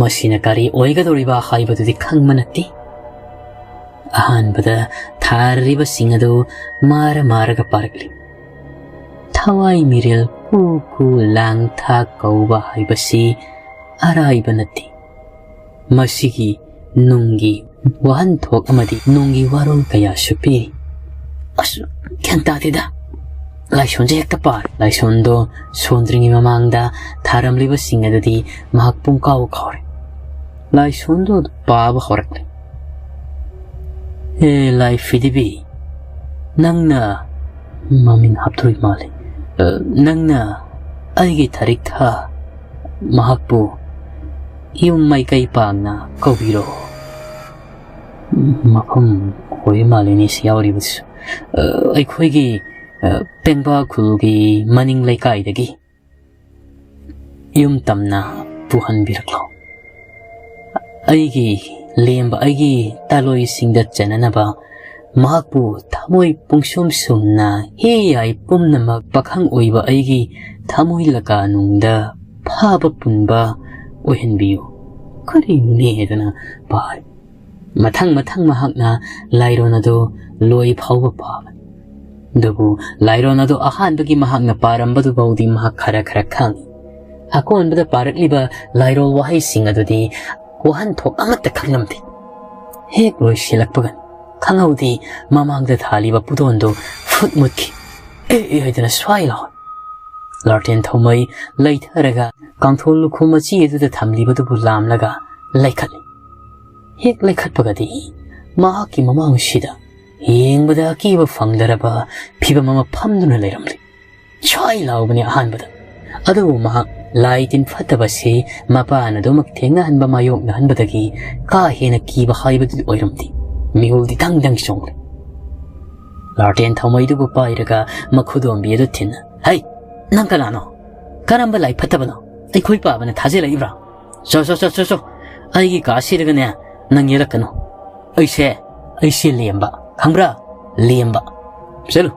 ꯃꯁꯤꯅ ꯀꯔꯤ ꯑꯣꯏꯒꯗꯧꯔꯤꯕ ꯍꯥꯏꯕꯗꯨꯗꯤ ꯈꯪꯕ ꯅꯠꯇꯦ꯫ ꯑꯍꯥꯟꯕꯗ ꯊꯥꯔꯤꯕꯁꯤꯡ ꯑꯗꯨ ꯃꯥꯔ ꯃꯥꯔꯒ ꯄꯥꯔꯛꯂꯤ꯫ ꯊꯋꯥꯏ ꯃꯤꯔꯦꯜ ꯀꯨ ꯀꯨ ꯂꯥꯡ ꯊꯥꯛ ꯀꯧꯕ ꯍꯥꯏꯕꯁꯤ ꯑꯔꯥꯏꯕ ꯅꯠꯇꯦ꯫ ꯃꯁꯤꯒꯤ ꯅꯨꯡꯒꯤ ꯋꯥꯍꯟꯊꯣꯛ ꯑꯃꯗꯤ ꯅꯨꯡꯒꯤ ꯋꯥꯔꯣꯜ ꯀꯌꯥꯁꯨ ꯄꯤꯔꯤ꯫ ꯑꯁ, ꯒ꯭ꯌꯥꯟ ꯇꯥꯗꯦꯗ꯫ ꯂꯥꯏꯁꯣꯟꯁꯦ ꯍꯦꯛꯇ ꯄꯥꯔꯦ꯫ ꯂꯥꯏꯁꯣꯟꯗꯣ ꯁꯣꯟꯗ꯭ꯔꯤꯉꯩ ꯃꯃꯥꯡꯗ ꯊꯥꯔꯝꯂꯤꯕꯁꯤꯡ ꯑꯗꯨꯗꯤ ꯃꯍꯥꯛ ꯄꯨꯡꯀꯥꯎ ꯀꯥꯎꯔꯦ꯫ ꯂꯥꯏꯁꯣꯟꯗꯣ ꯑꯗꯨ ꯄꯥꯕ ꯍꯧꯔꯛꯂꯦ꯫ "ꯍꯦ ꯂꯥꯏ ꯐꯤꯗꯤꯕꯤ, ꯅꯪꯅ" ꯃꯃꯤꯡ ꯍꯥꯞꯇꯣꯔꯤ ꯃꯥꯜꯂꯤ꯫ "ꯑ, ꯅꯪꯅ ꯑꯩꯒꯤ ꯊꯔꯤꯛ ꯊꯥ ꯃꯍꯥꯛꯄꯨ ꯌꯨꯝ ꯃꯥꯏꯀꯩ ꯄꯥꯡꯅ ꯀꯧꯕꯤꯔꯣ"꯫ ꯃꯐꯝ ꯑꯣꯏ ꯃꯥꯜꯂꯤꯅꯦ ꯁꯤ ꯌꯥꯎꯔꯤꯕꯁꯤꯁꯨ꯫ "ꯑ, ꯑꯩꯈꯣꯏꯒꯤ ꯑ, ꯄꯦꯡꯕꯥ ꯈꯨꯜꯒꯤ ꯃꯅꯤꯡ ꯂꯩꯀꯥꯏꯗꯒꯤ ꯌꯨꯝ ꯇꯝꯅ ꯄꯨꯍꯟꯕꯤꯔꯛꯂꯣ꯫ ꯑꯩꯒꯤ ꯂꯦꯝꯕ ꯑꯩꯒꯤ ꯇꯥꯂꯣꯏꯁꯤꯡꯗ ꯆꯟꯅꯅꯕ ꯃꯍꯥꯛꯄꯨ ꯊꯃꯣꯏ ꯄꯨꯡꯁꯨꯝ ꯁꯨꯝꯅ ꯍꯤ ꯌꯥꯏ ꯄꯨꯝꯅꯃꯛ ꯄꯥꯈꯪ ꯑꯣꯏꯕ ꯑꯩꯒꯤ ꯊꯃꯣꯏ ꯂꯀꯥꯅꯨꯡꯗ ꯐꯥꯕ ꯄꯨꯟꯕ ꯑꯣꯏꯍꯟꯕꯤꯌꯨ꯫ ꯀꯔꯤꯅꯣꯅꯦ ꯍꯥꯏꯗꯅ ꯄꯥꯔꯤ꯫ ꯃꯊꯪ ꯃꯊꯪ ꯃꯍꯥꯛꯅ ꯂꯥꯏꯔꯣꯟ ꯑꯗꯨ ꯂꯣꯏ ꯐꯥꯎꯕ ꯄꯥꯕꯅꯤ꯫ ꯑꯗꯨꯕꯨ ꯂꯥꯏꯔꯣꯟ ꯑꯗꯨ ꯑꯍꯥꯟꯕꯒꯤ ꯃꯍꯥꯛꯅ ꯄꯥꯔꯝꯕꯗꯨ ꯐꯥꯎꯗꯤ ꯃꯍꯥꯛ ꯈꯔ ꯈꯔ ꯈꯪꯏ꯫ ꯑꯀꯣꯟꯕꯗ ꯄꯥꯔꯛꯂꯤꯕ ꯂꯥꯏꯔꯣꯜ ꯋꯥꯍꯩꯁꯤꯡ ꯑꯗꯨꯗꯤ ꯋꯥꯍꯟꯊꯣꯛ ꯑꯃꯠꯇ ꯈꯪꯂꯝꯗꯦ꯫ ꯍꯦꯛ ꯂꯣꯏꯁꯤꯜꯂꯛꯄꯒ ꯈꯪꯍꯧꯗꯦ ꯃꯃꯥꯡꯗ ꯊꯥꯜꯂꯤꯕ ꯄꯨꯗꯣꯟꯗꯨ ꯐꯨꯠ ꯃꯨꯠꯈꯤ꯫ "ꯑꯦ, ꯑꯦ" ꯍꯥꯏꯗꯅ ꯁ꯭ꯋꯥꯏ ꯂꯥꯎꯏ꯫ ꯂꯥꯔꯇꯦꯟ ꯊꯧꯃꯩ ꯂꯩꯊꯔꯒ ꯀꯥꯡꯊꯣꯜ ꯂꯨꯈꯨꯝ ꯃꯆꯤ ꯑꯗꯨꯗ ꯊꯝꯂꯤꯕꯗꯨꯕꯨ ꯂꯥꯝꯂꯒ ꯂꯩꯈꯠꯂꯤ꯫ ꯍꯦꯛ ꯂꯩꯈꯠꯄꯒꯗꯤ ꯃꯍꯥꯛꯀꯤ ꯃꯃꯥꯡꯁꯤꯗ ꯌꯦꯡꯕꯗ ꯑꯀꯤꯕ ꯐꯪꯗꯔꯕ ꯐꯤꯕꯝ ꯑꯃ ꯐꯝꯗꯨꯅ ꯂꯩꯔꯝꯂꯤ꯫ ꯁ꯭ꯋꯥꯏ ꯂꯥꯎꯕꯅꯤ ꯑꯍꯥꯟꯕꯗ꯫ ꯑꯗꯨꯕꯨ ꯃꯍꯥꯛ ꯂꯥꯏ ꯇꯤꯟ ꯐꯠꯇꯕꯁꯤ ꯃꯄꯥꯟ ꯑꯗꯨꯃꯛ ꯊꯦꯡꯅꯍꯟꯕ ꯃꯥꯌꯣꯛꯅꯍꯟꯕꯗꯒꯤ ꯀꯥ ꯍꯦꯟꯅ ꯀꯤꯕ ꯍꯥꯏꯕꯗꯨꯗꯤ ꯑꯣꯏꯔꯝꯗꯦ꯫ ꯃꯤꯍꯨꯜꯗꯤ ꯗꯪ ꯗꯪ ꯆꯣꯡꯂꯦ꯫ ꯂꯥꯔꯇꯦꯟ ꯊꯧꯃꯩꯗꯨꯕꯨ ꯄꯥꯏꯔꯒ ꯃꯈꯨꯗꯣꯝꯕꯤ ꯑꯗꯨ ꯊꯤꯟꯅ, "ꯍꯩ, ꯅꯪ ꯀꯅꯥꯅꯣ? ꯀꯔꯝꯕ ꯂꯥꯏ ꯐꯠꯇꯕꯅꯣ? ꯑꯩꯈꯣꯏ ꯄꯥꯕꯅ ꯊꯥꯖꯤꯜꯂꯛꯏꯕ꯭ꯔꯥ? ꯆꯣ, ꯆꯣ, ꯆꯣ, ꯆꯣ, ꯆꯣ꯫ ꯑꯩꯒꯤ ꯀꯥꯁꯤꯗꯒꯅꯦ ꯅꯪ ꯌꯦꯜꯂꯛꯀꯅꯨ꯫ ꯑꯩꯁꯦ, ꯑꯩꯁꯦ ꯂꯦꯝꯕ꯫ ꯈꯪꯕ꯭ꯔꯥ? ꯂꯦꯝꯕ꯫ ꯆꯠꯂꯨ꯫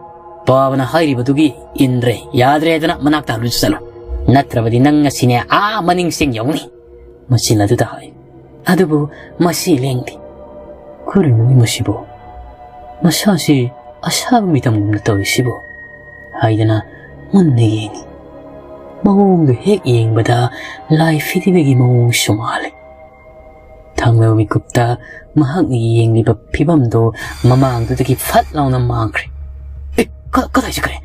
ꯄꯥꯕꯅ ꯍꯥꯏꯔꯤꯕꯗꯨꯒꯤ ꯏꯟꯗ꯭ꯔꯦ꯫ ꯌꯥꯗ꯭ꯔꯦ ꯍꯥꯏꯗꯅ ꯃꯅꯥꯛꯇ ꯍꯜꯂꯨ ꯆꯠꯂꯨ꯫ ꯅꯠꯇ꯭ꯔꯕꯗꯤ ꯅꯪ ꯉꯁꯤꯅꯦ ꯑꯥ ꯃꯅꯤꯡ ꯆꯦꯡ ꯌꯧꯅꯤ꯫" ꯃꯆꯤꯟ ꯑꯗꯨꯗ ꯍꯥꯏ꯫ ꯑꯗꯨꯕꯨ ꯃꯁꯤ ꯂꯦꯡꯗꯦ꯫ "ꯀꯔꯤꯅꯣꯅꯦ ꯃꯁꯤꯕꯨ? ꯃꯁꯥꯁꯤ ꯑꯁꯥꯕ ꯃꯤꯇꯝꯒꯨꯝꯅ ꯇꯧꯔꯤꯁꯤꯕꯨ?" ꯍꯥꯏꯗꯅ ꯃꯨꯟꯅ ꯌꯦꯡꯉꯤ꯫ ꯃꯑꯣꯡꯗꯨ ꯍꯦꯛ ꯌꯦꯡꯕꯗ ꯂꯥꯏ ꯐꯤꯗꯤꯕꯒꯤ ꯃꯑꯣꯡꯁꯨ ꯃꯥꯜꯂꯤ꯫ ꯊꯥꯡꯃꯩ ꯃꯤꯀꯨꯞꯇ ꯃꯍꯥꯛꯅ ꯌꯦꯡꯂꯤꯕ ꯐꯤꯕꯝꯗꯨ ꯃꯃꯥꯡꯗꯨꯗꯒꯤ ꯐꯠ ꯂꯥꯎꯅ ꯃꯥꯡꯈ꯭ꯔꯦ꯫ "ꯑꯦ, ꯀ-, ꯀꯗꯥꯏ ꯆꯠꯈ꯭ꯔꯦ?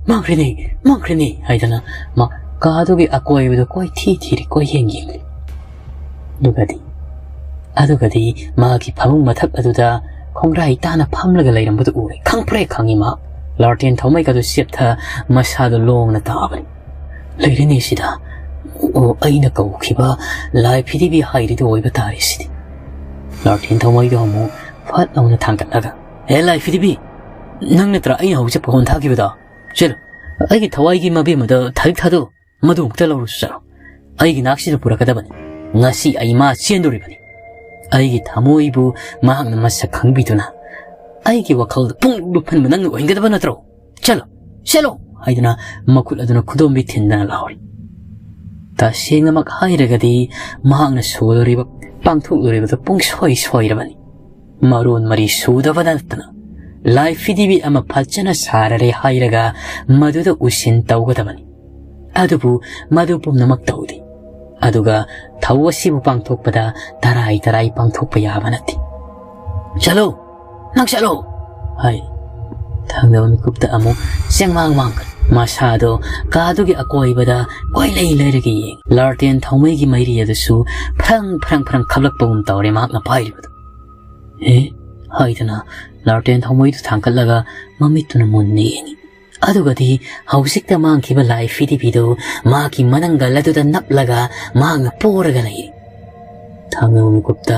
ꯃꯥꯡꯈ꯭ꯔꯦꯅꯦ, ꯃꯥꯡꯈ꯭ꯔꯦꯅꯦ!" ꯍꯥꯏꯗꯅ ꯃꯥ ꯀꯥꯗꯨꯒꯤ ꯑꯀꯣꯏꯕꯗ ꯀꯣꯏꯊꯤ ꯊꯤꯔꯤ, ꯀꯣꯏꯌꯦꯡ ꯌꯦꯡꯂꯤ꯫ ꯑꯗꯨꯒꯗꯤ, ꯑꯗꯨꯒꯗꯤ ꯃꯥꯒꯤ ꯐꯃꯨꯡ ꯃꯊꯛ ꯑꯗꯨꯗ ꯈꯣꯡꯒ꯭ꯔꯥꯏ ꯇꯥꯅ ꯐꯝꯂꯒ ꯂꯩꯔꯝꯕꯗꯨ ꯎꯔꯦ꯫ ꯈꯪꯄ꯭ꯔꯦ ꯈꯪꯉꯤ ꯃꯥ꯫ ꯂꯥꯔꯇꯦꯟ ꯊꯧꯃꯩꯒꯗꯨ ꯆꯦꯞꯊ ꯃꯁꯥꯗꯨ ꯂꯣꯡꯅ ꯇꯥꯕꯅꯤ꯫ "ꯂꯩꯔꯦꯅꯦ ꯁꯤꯗ꯫ ꯑꯣ, ꯑꯩꯅ ꯀꯧꯈꯤꯕ ꯂꯥꯏ ꯐꯤꯗꯤꯕꯤ ꯍꯥꯏꯔꯤꯗꯨ ꯑꯣꯏꯕ ꯇꯥꯔꯦ ꯁꯤꯗꯤ꯫" ꯂꯥꯔꯇꯦꯟ ꯊꯧꯃꯩꯗꯨ ꯑꯃꯨꯛ ꯐꯠ ꯂꯥꯎꯅ ꯊꯥꯡꯒꯠꯂꯒ, "ꯍꯦ ꯂꯥꯏ ꯐꯤꯗꯤꯕꯤ, ꯅꯪ ꯅꯠꯇ꯭ꯔꯥ ꯑꯩꯅ ꯍꯧꯖꯤꯛ ꯄꯥꯈꯣꯟ ꯊꯥꯈꯤꯕꯗꯣ? ꯆꯠꯂꯣ, ꯑꯩꯒꯤ ꯊꯋꯥꯏꯒꯤ ꯃꯕꯦꯝꯃꯗ ꯊꯥꯔꯤꯛ ꯊꯥꯗꯣꯛꯎ꯫ ꯃꯗꯨ ꯑꯃꯨꯛꯇ ꯂꯧꯔꯨꯁꯨ ꯆꯠꯂꯣ꯫ ꯑꯩꯒꯤ ꯅꯥꯛꯁꯤꯗ ꯄꯨꯔꯛꯀꯗꯕꯅꯤ꯫ ꯉꯁꯤ ꯑꯩ ꯃꯥ ꯆꯦꯟꯗꯣꯔꯤꯕꯅꯤ꯫ ꯑꯩꯒꯤ ꯊꯃꯣꯏꯕꯨ ꯃꯍꯥꯛꯅ ꯃꯁꯛ ꯈꯪꯕꯤꯗꯨꯅ ꯑꯩꯒꯤ ꯋꯥꯈꯜꯗ ꯄꯨꯡꯂꯨꯞ ꯂꯨꯞꯍꯟꯕ ꯅꯪꯅ ꯑꯣꯏꯍꯟꯒꯗꯕ ꯅꯠꯇ꯭ꯔꯣ? "ꯆꯠꯂꯣ, ꯆꯠꯂꯣ!" ꯍꯥꯏꯗꯨꯅ ꯃꯈꯨꯠ ꯑꯗꯨꯅ ꯈꯨꯗꯣꯝꯕꯤ ꯊꯤꯟꯗꯅ ꯂꯥꯎꯔꯤ꯫ ꯇꯁꯦꯡꯅꯃꯛ ꯍꯥꯏꯔꯒꯗꯤ ꯃꯍꯥꯛꯅ ꯁꯣꯗꯣꯔꯤꯕ, ꯄꯥꯡꯊꯣꯛꯂꯣꯔꯤꯕꯗꯨ ꯄꯨꯡꯁꯣꯏ ꯁꯣꯏꯔꯕꯅꯤ꯫ ꯃꯔꯣꯟ ꯃꯔꯤ ꯁꯨꯗꯕ ꯅꯠꯇꯅ ꯂꯥꯏ ꯐꯤꯗꯤꯕꯤ ꯑꯃ ꯐꯖꯅ ꯁꯥꯔꯔꯦ ꯍꯥꯏꯔꯒ ꯃꯗꯨꯗ ꯎꯁꯤꯟ ꯇꯧꯒꯗꯕꯅꯤ꯫ ꯑꯗꯨꯕꯨ ꯃꯗꯨ ꯄꯨꯝꯅꯃꯛ ꯇꯧꯗꯦ꯫ ꯑꯗꯨꯒ ꯊꯧ ꯑꯁꯤꯕꯨ ꯄꯥꯡꯊꯣꯛꯄꯗ ꯇꯔꯥꯏ ꯇꯔꯥꯏ ꯄꯥꯡꯊꯣꯛꯄ ꯌꯥꯕ ꯅꯠꯇꯦ꯫ "ꯆꯠꯂꯣ, ꯅꯪ ꯆꯠꯂꯣ!" ꯍꯥꯏ꯫ ꯊꯪꯅꯕ ꯃꯤꯀꯨꯞꯇ ꯑꯃꯨꯛ ꯆꯦꯡꯃꯥꯡ ꯃꯥꯡꯈ꯭ꯔꯦ꯫ ꯃꯁꯥꯗꯣ ꯀꯥꯗꯨꯒꯤ ꯑꯀꯣꯏꯕꯗ ꯀꯣꯏꯂꯩ ꯂꯩꯔꯒ ꯌꯦꯡ꯫ ꯂꯥꯔꯇꯦꯟ ꯊꯧꯃꯩꯒꯤ ꯃꯩꯔꯤ ꯑꯗꯨꯁꯨ ꯐ꯭ꯔꯪ ꯐ꯭ꯔꯪ ꯐ꯭ꯔꯪ ꯈꯞꯂꯛꯄꯒꯨꯝ ꯇꯧꯔꯦ ꯃꯍꯥꯛꯅ ꯄꯥꯏꯔꯤꯕꯗꯨ꯫ "ꯑꯦ?" ꯍꯥꯏꯗꯨꯅ ꯂꯥꯔꯇꯦꯟ ꯊꯧꯃꯩꯗꯨ ꯊꯥꯡꯒꯠꯂꯒ ꯃꯃꯤꯠꯇꯨꯅ ꯃꯨꯟꯅ ꯌꯦꯡꯉꯤ꯫ ꯑꯗꯨꯒꯗꯤ ꯍꯧꯖꯤꯛꯇ ꯃꯥꯡꯈꯤꯕ ꯂꯥꯏ ꯐꯤꯗꯤꯕꯤꯗꯨ ꯃꯍꯥꯛꯀꯤ ꯃꯅꯪꯒꯜ ꯑꯗꯨꯗ ꯅꯞꯂꯒ ꯃꯍꯥꯛꯅ ꯄꯣꯔꯒ ꯂꯩꯔꯤ꯫ ꯊꯪꯅꯕ ꯃꯤꯀꯨꯞꯇ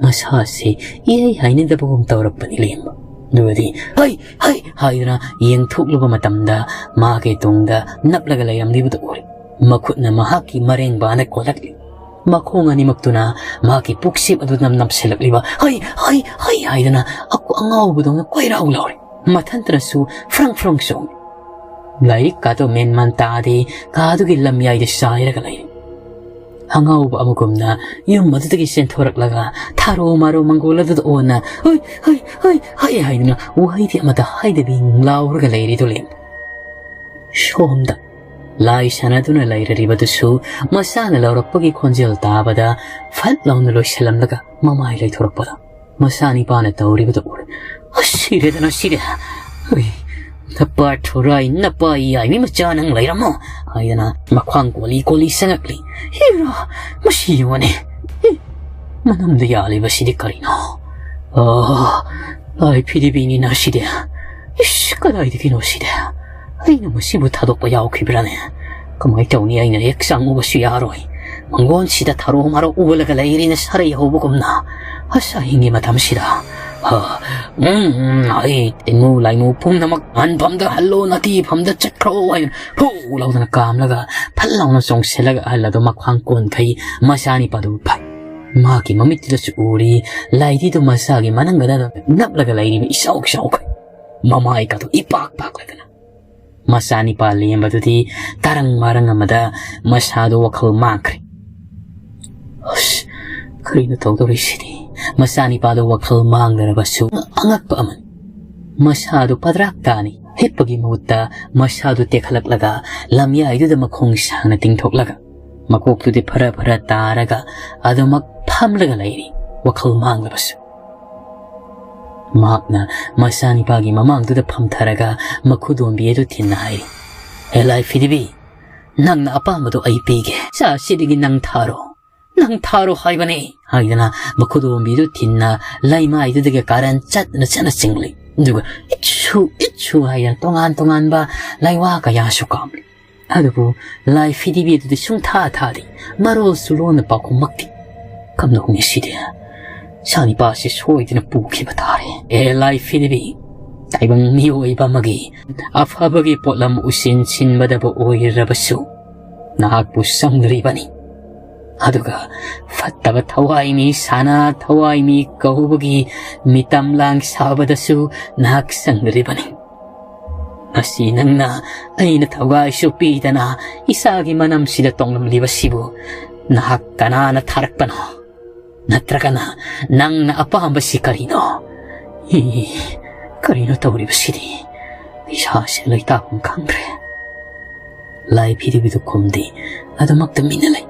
ꯃꯁꯥꯁꯤ ꯏꯍꯩ ꯍꯩꯅꯗꯕꯒꯨꯝ ꯇꯧꯔꯛꯄꯅꯤ ꯂꯦꯝꯕ꯫ ꯑꯗꯨꯒꯗꯤ "ꯍꯩ! ꯍꯩ!" ꯍꯥꯏꯗꯨꯅ ꯌꯦꯡꯊꯣꯛꯂꯨꯕ ꯃꯇꯝꯗ ꯃꯍꯥꯛꯀꯤ ꯇꯨꯡꯗ ꯅꯞꯂꯒ ꯂꯩꯔꯝꯂꯤꯕꯗꯨ ꯎꯔꯦ꯫ ꯃꯈꯨꯠꯅ ꯃꯍꯥꯛꯀꯤ ꯃꯔꯦꯡꯕꯥꯅ ꯀꯣꯜꯂꯛꯂꯤ꯫ ꯃꯈꯣꯡ ꯑꯅꯤꯃꯛꯇꯨꯅ ꯃꯍꯥꯛꯀꯤ ꯄꯨꯛꯁꯤꯞ ꯑꯗꯨꯗ ꯅꯞꯁꯤꯜꯂꯛꯂꯤꯕ "ꯍꯩ! ꯍꯩ! ꯍꯩ!" ꯍꯥꯏꯗꯨꯅ ꯑꯀꯨ-, ꯑꯉꯥꯎꯕꯗꯧꯅ ꯀꯣꯏꯔꯥꯎ ꯂꯥꯎꯔꯤ꯫ ꯃꯊꯟꯇꯅꯁꯨ ꯐ꯭ꯔꯪ ꯐ꯭ꯔꯪ ꯆꯣꯡꯏ꯫ ꯂꯥꯏꯔꯤꯛ ꯀꯥꯗꯣ ꯃꯦꯟ ꯃꯥꯟ ꯇꯥꯗꯦ, ꯀꯥꯗꯨꯒꯤ ꯂꯝꯌꯥꯏꯗ ꯆꯥꯏꯔꯒ ꯂꯩꯔꯤ꯫ ꯑꯉꯥꯎꯕ ꯑꯃꯒꯨꯝꯅ ꯌꯨꯝ ꯑꯗꯨꯗꯒꯤ ꯆꯦꯟꯊꯣꯔꯛꯂꯒ ꯊꯥꯔꯣ ꯃꯥꯔꯣ ꯃꯪꯒꯣꯜ ꯑꯗꯨꯗ ꯑꯣꯟꯅ "ꯍꯩ! ꯍꯩ! ꯍꯩ! ꯍꯩ!" ꯍꯥꯏꯗꯨꯅ ꯋꯥꯍꯩꯗꯤ ꯑꯃꯠꯇ ꯍꯥꯏꯗꯕꯤ ꯂꯥꯎꯔꯒ ꯂꯩꯔꯤꯗꯨ ꯂꯦꯝ꯫ ꯁꯣꯝꯗ ꯂꯥꯏ ꯁꯥꯟꯅꯗꯨꯅ ꯂꯩꯔꯔꯤꯕꯗꯨꯁꯨ ꯃꯆꯥꯅ ꯂꯥꯎꯔꯛꯄꯒꯤ ꯈꯣꯟꯖꯦꯜ ꯇꯥꯕꯗ ꯐꯠ ꯂꯥꯎꯅ ꯂꯣꯏꯁꯤꯜꯂꯝꯂꯒ ꯃꯃꯥꯏ ꯂꯩꯊꯣꯔꯛꯄꯗ ꯃꯆꯥꯅꯤꯄꯥꯅ ꯇꯧꯔꯤꯕꯗꯨ ꯎꯔꯦ꯫ "ꯑꯁ, ꯁꯤꯔꯦꯗꯅ, ꯁꯤꯔꯦ꯫ ꯍꯨꯏ, ꯅꯄꯥ ꯊꯨꯔꯥꯏ, ꯅꯄꯥ ꯌꯥꯏꯃꯤ ꯃꯆꯥ ꯅꯪ ꯂꯩꯔꯝꯃꯣ!" ꯍꯥꯏꯗꯅ ꯃꯈ꯭ꯋꯥꯡ ꯀꯣꯜꯂꯤ ꯀꯣꯜꯂꯤ ꯆꯪꯉꯛꯂꯤ꯫ "ꯍꯤꯔꯥ, ꯃꯁꯤ ꯌꯦꯡꯉꯣꯅꯦ꯫ ꯍꯤ, ꯃꯅꯝꯗ ꯌꯥꯜꯂꯤꯕꯁꯤꯗꯤ ꯀꯔꯤꯅꯣ? ꯑꯣ, ꯂꯥꯏ ꯐꯤꯗꯤꯕꯤꯅꯤꯅ ꯁꯤꯗꯤ꯫ ꯏꯁ, ꯀꯗꯥꯏꯗꯒꯤꯅꯣ ꯁꯤꯗꯤ? ꯑꯩꯅ ꯃꯁꯤꯕꯨ ꯊꯥꯗꯣꯛꯄ ꯌꯥꯎꯈꯤꯕ꯭ꯔꯥꯅꯦ? ꯀꯃꯥꯏ ꯇꯧꯅꯤ? ꯑꯩꯅ ꯍꯦꯛ ꯆꯪꯉꯨꯕꯁꯨ ꯌꯥꯔꯣꯏ꯫ ꯃꯪꯒꯣꯟꯁꯤꯗ ꯊꯔꯣ ꯃꯔꯣ ꯑꯣꯜꯂꯒ ꯂꯩꯔꯤꯅ ꯁꯥꯔꯩ ꯍꯧꯕꯒꯨꯝꯅ꯫ ꯑꯁ, ꯑꯍꯤꯡꯒꯤ ꯃꯇꯝꯁꯤꯗ꯫ "ꯍ, ꯎꯝ, ꯎꯝ, ꯑꯩ ꯇꯤꯡꯉꯨ ꯂꯥꯏꯉꯨ ꯄꯨꯝꯅꯃꯛ ꯍꯟꯐꯝꯗ ꯍꯜꯂꯣ, ꯅꯥꯇꯩ ꯐꯝꯗ ꯆꯠꯈ꯭ꯔꯣ" ꯍꯥꯏꯅ ꯐꯨ ꯂꯥꯎꯗꯅ ꯀꯥꯝꯂꯒ ꯐꯠ ꯂꯥꯎꯅ ꯆꯣꯡꯁꯤꯜꯂꯒ ꯑꯍꯜ ꯑꯗꯨ ꯃꯈ꯭ꯋꯥꯡ ꯀꯣꯟꯈꯩ ꯃꯆꯥꯅꯤꯄꯥꯗꯨ ꯐꯥꯏ꯫ ꯃꯍꯥꯛꯀꯤ ꯃꯃꯤꯠꯇꯨꯗꯁꯨ ꯎꯔꯤ, ꯂꯥꯏꯙꯤꯗꯨ ꯃꯁꯥꯒꯤ ꯃꯅꯪꯒꯟꯗ ꯅꯞꯂꯒ ꯂꯩꯔꯤꯕ ꯏꯆꯥꯎ ꯆꯥꯎꯈꯩ꯫ ꯃꯃꯥꯏꯒꯗꯨ ꯏꯄꯥꯛ ꯄꯥꯛꯂꯗꯅ꯫ ꯃꯆꯥꯅꯤꯄꯥ ꯂꯦꯝꯕꯗꯨꯗꯤ ꯇꯔꯪ ꯃꯔꯪ ꯑꯃꯗ ꯃꯁꯥꯗꯨ ꯋꯥꯈꯜ ꯃꯥꯡꯈ꯭ꯔꯦ꯫ "ꯑꯁ, ꯀꯔꯤꯅꯣ ꯇꯧꯗꯧꯔꯤꯁꯤꯗꯤ?" ꯃꯆꯥꯅꯤꯄꯥꯗꯨ ꯋꯥꯈꯜ ꯃꯥꯡꯗ꯭ꯔꯕꯁꯨ ꯑꯉꯛꯄ ꯑꯃꯅꯤ꯫ ꯃꯁꯥꯗꯨ ꯄꯗ꯭ꯔꯥꯛ ꯇꯥꯅꯤ ꯍꯤꯞꯄꯒꯤ ꯃꯍꯨꯠꯇ ꯃꯁꯥꯗꯨ ꯇꯦꯛꯈꯠꯂꯛꯂꯒ ꯂꯝꯌꯥꯏꯗꯨꯗ ꯃꯈꯣꯡ ꯁꯥꯡꯅ ꯇꯤꯡꯊꯣꯛꯂꯒ ꯃꯀꯣꯛꯇꯨꯗꯤ ꯐꯔ ꯐꯔ ꯇꯥꯔꯒ ꯑꯗꯨꯃꯛ ꯐꯝꯂꯒ ꯂꯩꯔꯤ, ꯋꯥꯈꯜ ꯃꯥꯡꯂꯕꯁꯨ꯫ ꯃꯍꯥꯛꯅ ꯃꯆꯥꯅꯤꯄꯥꯒꯤ ꯃꯃꯥꯡꯗꯨꯗ ꯐꯝꯊꯔꯒ ꯃꯈꯨꯗꯣꯝꯕꯤ ꯑꯗꯨ ꯊꯤꯟꯅ ꯍꯥꯏꯔꯤ, "ꯍꯦ ꯂꯥꯏ ꯐꯤꯗꯤꯕꯤ, ꯅꯪꯅ ꯑꯄꯥꯝꯕꯗꯨ ꯑꯩ ꯄꯤꯒꯦ꯫ ꯆꯥꯁꯤꯗꯒꯤ ꯅꯪ ꯊꯥꯔꯣ, ꯅꯪ ꯊꯥꯔꯣ ꯍꯥꯏꯕꯅꯤ" ꯍꯥꯏꯗꯅ ꯃꯈꯨꯗꯣꯝꯕꯤꯗꯨ ꯊꯤꯟꯅ ꯂꯩꯃꯥꯏꯗꯨꯗꯒꯤ ꯀꯥꯔꯟ ꯆꯠꯅ ꯆꯠꯅ ꯆꯤꯡꯂꯤ꯫ ꯑꯗꯨꯒ "ꯏꯠꯁꯨ, ꯏꯠꯁꯨ" ꯍꯥꯏꯗꯅ ꯇꯣꯉꯥꯟ ꯇꯣꯉꯥꯟꯕ ꯂꯥꯏꯋꯥ ꯀꯌꯥꯁꯨ ꯀꯥꯝꯂꯤ꯫ ꯑꯗꯨꯕꯨ ꯂꯥꯏ ꯐꯤꯗꯤꯕꯤ ꯑꯗꯨꯗꯤ ꯁꯨꯡꯊꯥ ꯊꯥꯗꯦ, ꯃꯔꯣꯜꯁꯨ ꯂꯣꯟꯅ ꯄꯥꯎꯈꯨꯝꯃꯛꯇꯦ꯫ ꯀꯝꯗꯧꯅꯤ ꯁꯤꯗꯤ? ꯁꯥꯅꯤꯄꯥꯁꯤ ꯁꯣꯏꯗꯅ ꯄꯨꯈꯤꯕ ꯇꯥꯔꯦ꯫ ꯑꯦ ꯂꯥꯏ ꯐꯤꯗꯤꯕꯤ, ꯇꯥꯏꯕꯪ ꯃꯤꯑꯣꯏꯕ ꯑꯃꯒꯤ ꯑꯐꯕꯒꯤ ꯄꯣꯠꯂꯝ ꯎꯁꯤꯟ ꯁꯤꯟꯕꯗꯕꯨ ꯑꯣꯏꯔꯕꯁꯨ ꯅꯍꯥꯛꯄꯨ ꯆꯪꯗ꯭ꯔꯤꯕꯅꯤ꯫ ꯑꯗꯨꯒ ꯐꯠꯇꯕ ꯊꯋꯥꯏꯃꯤ, ꯁꯅꯥ ꯊꯋꯥꯏꯃꯤ ꯀꯧꯕꯒꯤ ꯃꯤꯇꯝ ꯂꯥꯡ ꯁꯥꯕꯗꯁꯨ ꯅꯍꯥꯛ ꯆꯪꯗ꯭ꯔꯤꯕꯅꯤ꯫ ꯉꯁꯤ ꯅꯪꯅ ꯑꯩꯅ ꯊꯧꯒꯥꯏꯁꯨ ꯄꯤꯗꯅ ꯏꯆꯥꯒꯤ ꯃꯅꯝꯁꯤꯗ ꯇꯣꯡꯂꯝꯂꯤꯕꯁꯤꯕꯨ ꯅꯍꯥꯛ ꯀꯅꯥꯅ ꯊꯥꯔꯛꯄꯅꯣ? ꯅꯠꯇ꯭ꯔꯒꯅ ꯅꯪꯅ ꯑꯄꯥꯝꯕꯁꯤ ꯀꯔꯤꯅꯣ? ꯏ, ꯀꯔꯤꯅꯣ ꯇꯧꯔꯤꯕꯁꯤꯗꯤ? ꯏꯁꯥꯁꯦ ꯂꯩꯇꯥꯐꯝ ꯈꯪꯗ꯭ꯔꯦ꯫ ꯂꯥꯏ ꯐꯤꯗꯤꯕꯤꯗꯨ ꯈꯨꯝꯗꯦ, ꯑꯗꯨꯃꯛ ꯇꯨꯃꯤꯟꯅ ꯂꯩ꯫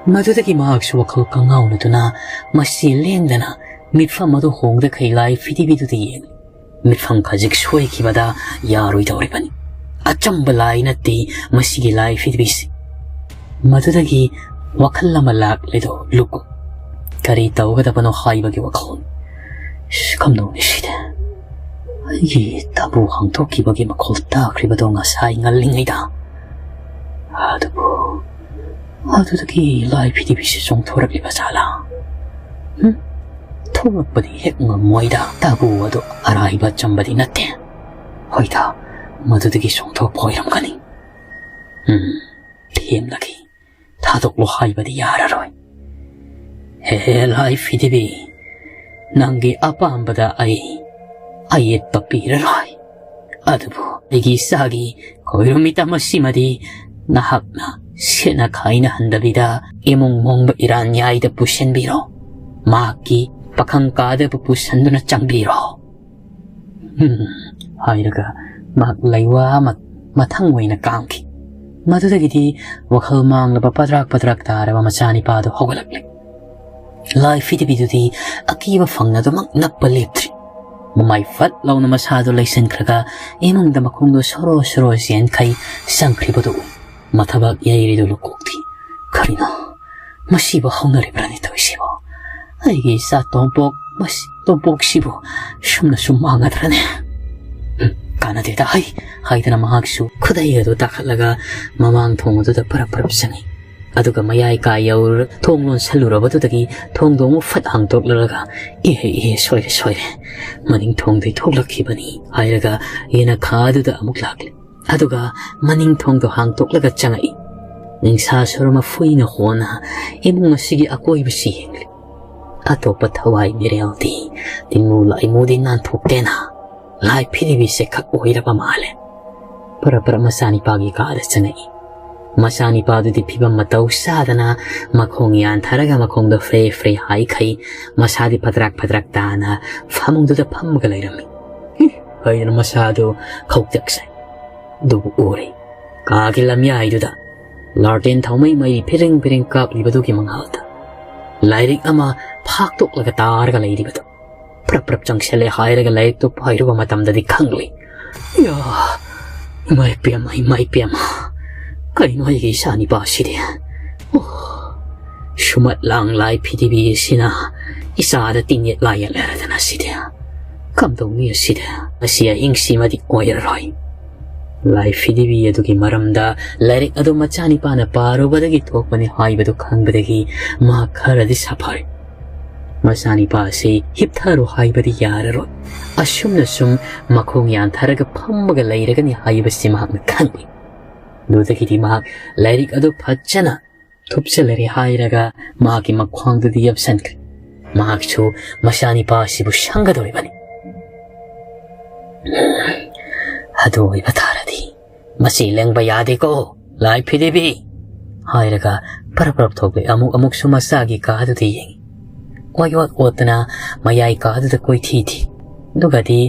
ꯃꯗꯨꯗꯒꯤ ꯃꯍꯥꯛꯁꯨ ꯋꯥꯈꯜ ꯀꯉꯥꯎꯅꯗꯨꯅ ꯃꯁꯤ ꯂꯦꯡꯗꯅ ꯃꯤꯠꯐꯝ ꯑꯗꯨ ꯍꯣꯡꯗꯈꯩ ꯂꯥꯏ ꯐꯤꯗꯤꯕꯤꯗꯨꯗ ꯌꯦꯡꯂꯤ꯫ ꯃꯤꯠꯐꯝ ꯈꯖꯤꯛ ꯁꯣꯏꯈꯤꯕꯗ ꯌꯥꯔꯣꯏꯗꯧꯔꯤꯕꯅꯤ꯫ ꯑꯆꯝꯕ ꯂꯥꯏ ꯅꯠꯇꯦ ꯃꯁꯤꯒꯤ ꯂꯥꯏ ꯐꯤꯗꯤꯕꯤꯁꯤ꯫ ꯃꯗꯨꯗꯒꯤ ꯋꯥꯈꯜ ꯑꯃ ꯂꯥꯛꯂꯦꯗꯣ ꯂꯨꯀꯨ꯫ ꯀꯔꯤ ꯇꯧꯒꯗꯕꯅꯣ ꯍꯥꯏꯕꯒꯤ ꯋꯥꯈꯜ꯫ ꯏꯁ, ꯀꯝꯗꯧꯅꯤ ꯁꯤꯗꯤ? ꯑꯩꯒꯤ ꯇꯥꯕꯨ ꯍꯥꯡꯗꯣꯛꯈꯤꯕꯒꯤ ꯃꯈꯣꯜ ꯇꯥꯈ꯭ꯔꯤꯕꯗꯣ ꯉꯁꯥꯏ ꯉꯜꯂꯤꯉꯩꯗ꯫ ꯑꯗꯨꯕꯨ ꯑꯗꯨꯗꯒꯤ ꯂꯥꯏ ꯐꯤꯗꯤꯕꯤꯁꯤ ꯆꯣꯡꯊꯣꯔꯛꯂꯤꯕ ꯖꯥꯠꯂꯥ? ꯍꯨꯝ? ꯊꯣꯛꯂꯛꯄꯗꯤ ꯍꯦꯛ ꯉꯝꯃꯣꯏꯗ꯫ ꯇꯥꯕꯨ ꯑꯗꯨ ꯑꯔꯥꯏꯕ ꯑꯆꯝꯕꯗꯤ ꯅꯠꯇꯦ꯫ ꯍꯣꯏꯗ, ꯃꯗꯨꯗꯒꯤ ꯆꯣꯡꯊꯣꯛꯄ ꯑꯣꯏꯔꯝꯒꯅꯤ꯫ ꯎꯝ, ꯊꯦꯝꯂꯒꯦ꯫ ꯊꯥꯗꯣꯛꯂꯣ ꯍꯥꯏꯕꯗꯤ ꯌꯥꯔꯔꯣꯏ꯫ ꯍꯦ, ꯍꯦ, ꯂꯥꯏ ꯐꯤꯗꯤꯕꯤ, ꯅꯪꯒꯤ ꯑꯄꯥꯝꯕꯗ ꯑꯩ ꯑꯌꯦꯠꯄ ꯄꯤꯔꯔꯣꯏ꯫ ꯑꯗꯨꯕꯨ ꯑꯩꯒꯤ ꯏꯆꯥꯒꯤ ꯈꯣꯏꯔꯨꯝꯃꯤꯇꯝ ꯑꯁꯤꯃꯗꯤ ꯅꯍꯥꯛꯅ ꯁꯦꯠꯅ ꯈꯥꯏꯅꯍꯟꯗꯕꯤꯗ ꯏꯃꯨꯡ ꯃꯣꯡꯕ ꯏꯔꯥꯟꯌꯥꯏꯗ ꯄꯨꯁꯤꯟꯕꯤꯔꯣ꯫ ꯃꯍꯥꯛꯀꯤ ꯄꯥꯈꯪ ꯀꯥꯗꯕ ꯄꯨꯁꯟꯗꯨꯅ ꯆꯪꯕꯤꯔꯣ꯫ ꯎꯝ, ꯍꯥꯏꯔꯒ ꯃꯍꯥꯛ ꯂꯩꯋꯥ ꯑꯃ ꯃꯊꯪ ꯑꯣꯏꯅ ꯀꯥꯝꯈꯤ꯫ ꯃꯗꯨꯗꯒꯤꯗꯤ ꯋꯥꯈꯜ ꯃꯥꯡꯂꯕ ꯄꯗ꯭ꯔꯥꯛ ꯄꯗ꯭ꯔꯥꯛ ꯇꯥꯔꯕ ꯃꯆꯥꯅꯤꯄꯥꯗꯨ ꯍꯧꯒꯠꯂꯛꯂꯦ꯫ ꯂꯥꯏ ꯐꯤꯗꯤꯕꯤꯗꯨꯗꯤ ꯑꯀꯤꯕ ꯐꯪꯅꯗꯨꯃꯛ ꯅꯞꯄ ꯂꯦꯞꯇ꯭ꯔꯤ꯫ ꯃꯃꯥꯏ ꯐꯠ ꯂꯥꯎꯅ ꯃꯁꯥꯗꯨ ꯂꯩꯁꯟꯈ꯭ꯔꯒ ꯏꯃꯨꯡꯗ ꯃꯈꯣꯡꯗꯣ ꯁꯣꯔꯣ ꯁꯣꯔꯣ ꯆꯦꯟꯈꯩ ꯆꯪꯈ꯭ꯔꯤꯕꯗꯨ ꯎꯏ꯫ ꯃꯊꯕꯥꯛ ꯌꯩꯔꯤꯗꯨ ꯂꯨꯀꯣꯛꯊꯤ꯫ ꯀꯔꯤꯅꯣ? ꯃꯁꯤꯕꯨ ꯍꯧꯅꯔꯤꯕ꯭ꯔꯥꯅꯦ ꯇꯧꯔꯤꯁꯤꯕꯣ? ꯑꯩꯒꯤ ꯏꯆꯥ ꯇꯣꯝꯄꯣꯛ, ꯃꯁꯤ ꯇꯣꯝꯄꯣꯛꯁꯤꯕꯨ ꯁꯨꯝꯅ ꯁꯨꯝ ꯃꯥꯡꯒꯗ꯭ꯔꯅꯦ? ꯎꯝ, ꯀꯥꯟꯅꯗꯦꯗ ꯍꯩ, ꯍꯥꯏꯗꯅ ꯃꯍꯥꯛꯁꯨ ꯈꯨꯗꯩ ꯑꯗꯨ ꯇꯥꯈꯠꯂꯒ ꯃꯃꯥꯡ ꯊꯣꯡ ꯑꯗꯨꯗ ꯄꯔꯞ ꯄꯔꯞ ꯆꯪꯉꯤ꯫ ꯑꯗꯨꯒ ꯃꯌꯥꯏ ꯀꯥ ꯌꯧꯔ ꯊꯣꯡ ꯂꯣꯟꯁꯜꯂꯨꯔꯕꯗꯨꯗꯒꯤ ꯊꯣꯡꯗꯣ ꯑꯃꯨꯛ ꯐꯠ ꯍꯥꯡꯗꯣꯛꯂꯨꯔꯒ, "ꯏꯍꯦ, ꯏꯍꯦ, ꯁꯣꯏꯔꯦ, ꯁꯣꯏꯔꯦ, ꯃꯅꯤꯡ ꯊꯣꯡꯗꯩ ꯊꯣꯛꯂꯛꯈꯤꯕꯅꯤ" ꯍꯥꯏꯔꯒ ꯌꯦꯅꯈꯥꯗꯨꯗ ꯑꯃꯨꯛ ꯂꯥꯛꯂꯦ꯫ ꯑꯗꯨꯒ ꯃꯅꯤꯡ ꯊꯣꯡꯗꯣ ꯍꯥꯡꯗꯣꯛꯂꯒ ꯆꯪꯉꯛꯏ꯫ ꯅꯤꯡꯁꯥ ꯁꯣꯔ ꯃꯐꯨꯏꯅ ꯍꯣꯟꯅ ꯏꯃꯨꯡ ꯑꯁꯤꯒꯤ ꯑꯀꯣꯏꯕꯁꯤ ꯌꯦꯡꯂꯤ꯫ ꯑꯇꯣꯞꯄ ꯊꯋꯥꯏ ꯃꯤꯔꯦꯜꯗꯤ ꯇꯤꯟꯃꯨ ꯂꯥꯏꯃꯨꯗꯤ ꯅꯥꯟꯊꯣꯛꯇꯦꯅ ꯂꯥꯏ ꯐꯤꯗꯤꯕꯤꯁꯦ ꯈꯛ ꯑꯣꯏꯔꯕ ꯃꯥꯜꯂꯦ꯫ ꯄꯔꯞ ꯄꯔꯞ ꯃꯆꯥꯅꯤꯄꯥꯒꯤ ꯀꯥꯗ ꯆꯪꯉꯛꯏ꯫ ꯃꯆꯥꯅꯤꯄꯥꯗꯨꯗꯤ ꯐꯤꯕꯝ ꯃꯇꯧ ꯆꯥꯗꯅ ꯃꯈꯣꯡ ꯌꯥꯟꯊꯔꯒ ꯃꯈꯣꯡꯗꯣ ꯐ꯭ꯔꯦ ꯐ꯭ꯔꯦ ꯍꯥꯏꯈꯩ ꯃꯁꯥꯗꯤ ꯐꯗ꯭ꯔꯛ ꯐꯗ꯭ꯔꯛ ꯇꯥꯅ ꯐꯃꯨꯡꯗꯨꯗ ꯐꯝꯃꯒ ꯂꯩꯔꯝꯃꯤ꯫ ꯍꯤ! ꯍꯥꯏꯗꯅ ꯃꯁꯥꯗꯨ ꯈꯧꯇꯛ ꯁꯥꯏ꯫ ꯑꯗꯨꯕꯨ ꯎꯔꯦ꯫ ꯀꯥꯒꯤ ꯂꯝꯌꯥꯏꯗꯨꯗ ꯂꯥꯔꯇꯦꯟ ꯊꯥꯎꯃꯩ ꯃꯩ ꯐꯤꯔꯤꯡ ꯐꯤꯔꯤꯡ ꯀꯥꯞꯂꯤꯕꯗꯨꯒꯤ ꯃꯉꯥꯜꯗ ꯂꯥꯏꯔꯤꯛ ꯑꯃ ꯐꯥꯛꯇꯣꯛꯂꯒ ꯇꯥꯔꯒ ꯂꯩꯔꯤꯕꯗꯨ꯫ ꯄ꯭ꯔꯞ ꯄ꯭ꯔꯞ ꯆꯪꯁꯤꯜꯂꯦ ꯍꯥꯏꯔꯒ ꯂꯥꯏꯔꯤꯛꯇꯨ ꯄꯥꯏꯔꯨꯕ ꯃꯇꯝꯗꯗꯤ ꯈꯪꯂꯦ꯫ ꯌꯥ! ꯏꯃꯥꯏ ꯄꯦꯝꯃ, ꯏꯃꯥꯏ ꯄꯦꯝꯃ꯫ ꯀꯔꯤꯅꯣ ꯑꯩꯒꯤ ꯏꯆꯥꯅꯤꯄꯥꯁꯤꯗꯤ? ꯑꯣ! ꯁꯨꯃꯠ ꯂꯥꯡ ꯂꯥꯏ ꯐꯤꯗꯤꯕꯤ ꯑꯁꯤꯅ ꯏꯆꯥꯗ ꯇꯤꯡꯌꯦꯠ ꯂꯥꯏꯌꯦꯠ ꯂꯩꯔꯗꯅ ꯁꯤꯗꯤ꯫ ꯀꯝꯗꯧꯅꯤ ꯑꯁꯤꯗꯤ? ꯑꯁꯤ ꯑꯍꯤꯡꯁꯤꯃꯗꯤ ꯑꯣꯏꯔꯔꯣꯏ꯫ ꯂꯥꯏ ꯐꯤꯗꯤꯕꯤ ꯑꯗꯨꯒꯤ ꯃꯔꯝꯗ ꯂꯥꯏꯔꯤꯛ ꯑꯗꯨ ꯃꯆꯥꯅꯤꯄꯥꯅ ꯄꯥꯔꯨꯕꯗꯒꯤ ꯊꯣꯛꯄꯅꯤ ꯍꯥꯏꯕꯗꯨ ꯈꯪꯕꯗꯒꯤ ꯃꯍꯥꯛ ꯈꯔꯗꯤ ꯁꯥꯐꯔꯦ꯫ ꯃꯆꯥꯅꯤꯄꯥ ꯑꯁꯤ ꯍꯤꯞꯊꯔꯣ ꯍꯥꯏꯕꯗꯤ ꯌꯥꯔꯔꯣꯏ꯫ ꯑꯁꯨꯝꯅ ꯁꯨꯝ ꯃꯈꯣꯡ ꯌꯥꯟꯊꯔꯒ ꯐꯝꯃꯒ ꯂꯩꯔꯒꯅꯤ ꯍꯥꯏꯕꯁꯤ ꯃꯍꯥꯛꯅ ꯈꯪꯏ꯫ ꯑꯗꯨꯗꯒꯤꯗꯤ ꯃꯍꯥꯛ ꯂꯥꯏꯔꯤꯛ ꯑꯗꯨ ꯐꯖꯅ ꯊꯨꯞꯆꯜꯂꯔꯦ ꯍꯥꯏꯔꯒ ꯃꯍꯥꯛꯀꯤ ꯃꯈ꯭ꯋꯥꯡꯗꯨꯗ ꯌꯦꯞꯁꯟꯈ꯭ꯔꯦ꯫ ꯃꯍꯥꯛꯁꯨ ꯃꯆꯥꯅꯤꯄꯥ ꯑꯁꯤꯕꯨ ꯁꯪꯒꯗꯧꯔꯤꯕꯅꯤ꯫ "ꯑꯗꯨ ꯑꯣꯏꯕ ꯇꯥꯔꯗꯤ ꯃꯁꯤ ꯂꯦꯡꯕ ꯌꯥꯗꯦꯀꯣ, ꯂꯥꯏ ꯐꯤꯗꯤꯕꯤ!" ꯍꯥꯏꯔꯒ ꯄꯔꯞ ꯄꯔꯞ ꯊꯣꯛꯂꯦ꯫ ꯑꯃꯨꯛ ꯑꯃꯨꯛꯁꯨ ꯃꯆꯥꯒꯤ ꯀꯥꯗꯨꯗ ꯌꯦꯡꯏ꯫ ꯀꯣꯏ ꯑꯣꯠ ꯑꯣꯠꯇꯅ ꯃꯌꯥꯏ ꯀꯥꯗꯨꯗ ꯀꯣꯏꯊꯤ ꯊꯤ꯫ ꯑꯗꯨꯒꯗꯤ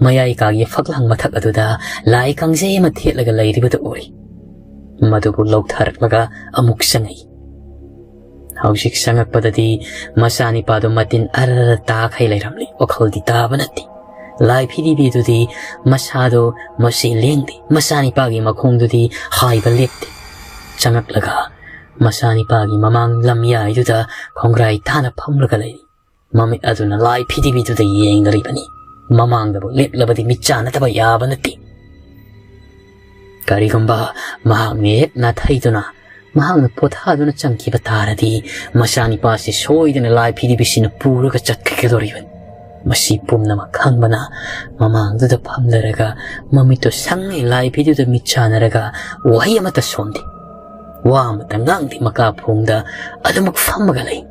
ꯃꯌꯥꯏ ꯀꯥꯒꯤ ꯐꯛꯂꯥꯡ ꯃꯊꯛ ꯑꯗꯨꯗ ꯂꯥꯏ ꯀꯥꯡꯖꯩ ꯑꯃ ꯊꯦꯠꯂꯒ ꯂꯩꯔꯤꯕꯗꯨ ꯎꯔꯤ꯫ ꯃꯗꯨꯕꯨ ꯂꯧꯊꯔꯛꯂꯒ ꯑꯃꯨꯛ ꯆꯪꯉꯛꯏ꯫ ꯍꯧꯖꯤꯛ ꯆꯪꯉꯛꯄꯗꯗꯤ ꯃꯆꯥꯅꯤꯄꯥꯗꯨ ꯃꯇꯤꯟ ꯑꯔꯔ ꯇꯥꯈꯩ ꯂꯩꯔꯝꯂꯤ꯫ ꯋꯥꯈꯜꯗꯤ ꯇꯥꯕ ꯅꯠꯇꯦ꯫ ꯂꯥꯏ ꯐꯤꯗꯤꯕꯤꯗꯨꯗꯤ ꯃꯁꯥꯗꯨ ꯃꯁꯤ ꯂꯦꯡꯗꯦ꯫ ꯃꯆꯥꯅꯤꯄꯥꯒꯤ ꯃꯈꯣꯡꯗꯨꯗꯤ ꯍꯥꯏꯕ ꯂꯦꯞꯇꯦ꯫ ꯆꯪꯉꯛꯂꯒ ꯃꯆꯥꯅꯤꯄꯥꯒꯤ ꯃꯃꯥꯡ ꯂꯝꯌꯥꯏꯗꯨꯗ ꯈꯣꯡꯒ꯭ꯔꯥꯏ ꯊꯥꯅ ꯐꯝꯂꯒ ꯂꯩꯔꯤ꯫ ꯃꯃꯤꯠ ꯑꯗꯨꯅ ꯂꯥꯏ ꯐꯤꯗꯤꯕꯤꯗꯨꯗ ꯌꯦꯡꯂꯤꯕꯅꯤ꯫ ꯃꯃꯥꯡꯗꯕꯨ ꯂꯦꯞꯂꯕꯗꯤ ꯃꯤꯠ ꯆꯥꯅꯗꯕ ꯌꯥꯕ ꯅꯠꯇꯦ꯫ ꯀꯔꯤꯒꯨꯝꯕ ꯃꯍꯥꯛꯅ ꯍꯦꯛ ꯅꯥꯊꯩꯗꯨꯅ, ꯃꯍꯥꯛꯅ ꯄꯣꯊꯥꯗꯨꯅ ꯆꯪꯈꯤꯕ ꯇꯥꯔꯗꯤ, ꯃꯆꯥꯅꯤꯄꯥꯁꯤ ꯁꯣꯏꯗꯅ ꯂꯥꯏ ꯐꯤꯗꯤꯕꯤꯁꯤꯅ ꯄꯨꯔꯒ ꯆꯠꯈꯤꯒꯗꯧꯔꯤꯕꯅꯤ꯫ ꯃꯁꯤ ꯄꯨꯝꯅꯃꯛ ꯈꯪꯕꯅ ꯃꯃꯥꯡꯗꯨꯗ ꯐꯝꯂꯔꯒ ꯃꯃꯤꯠꯇꯨ ꯁꯪꯉꯦ ꯂꯥꯏ ꯐꯤꯗꯨꯗ ꯃꯤꯠ ꯆꯥꯟꯅꯔꯒ ꯋꯥꯍꯩ ꯑꯃꯠꯇ ꯁꯣꯟꯗꯦ꯫ ꯋꯥ ꯑꯃꯠꯇ ꯉꯥꯡꯗꯦ꯫ ꯃꯀꯥ ꯐꯣꯡꯗ ꯑꯗꯨꯃꯛ ꯐꯝꯃꯒ ꯂꯩ꯫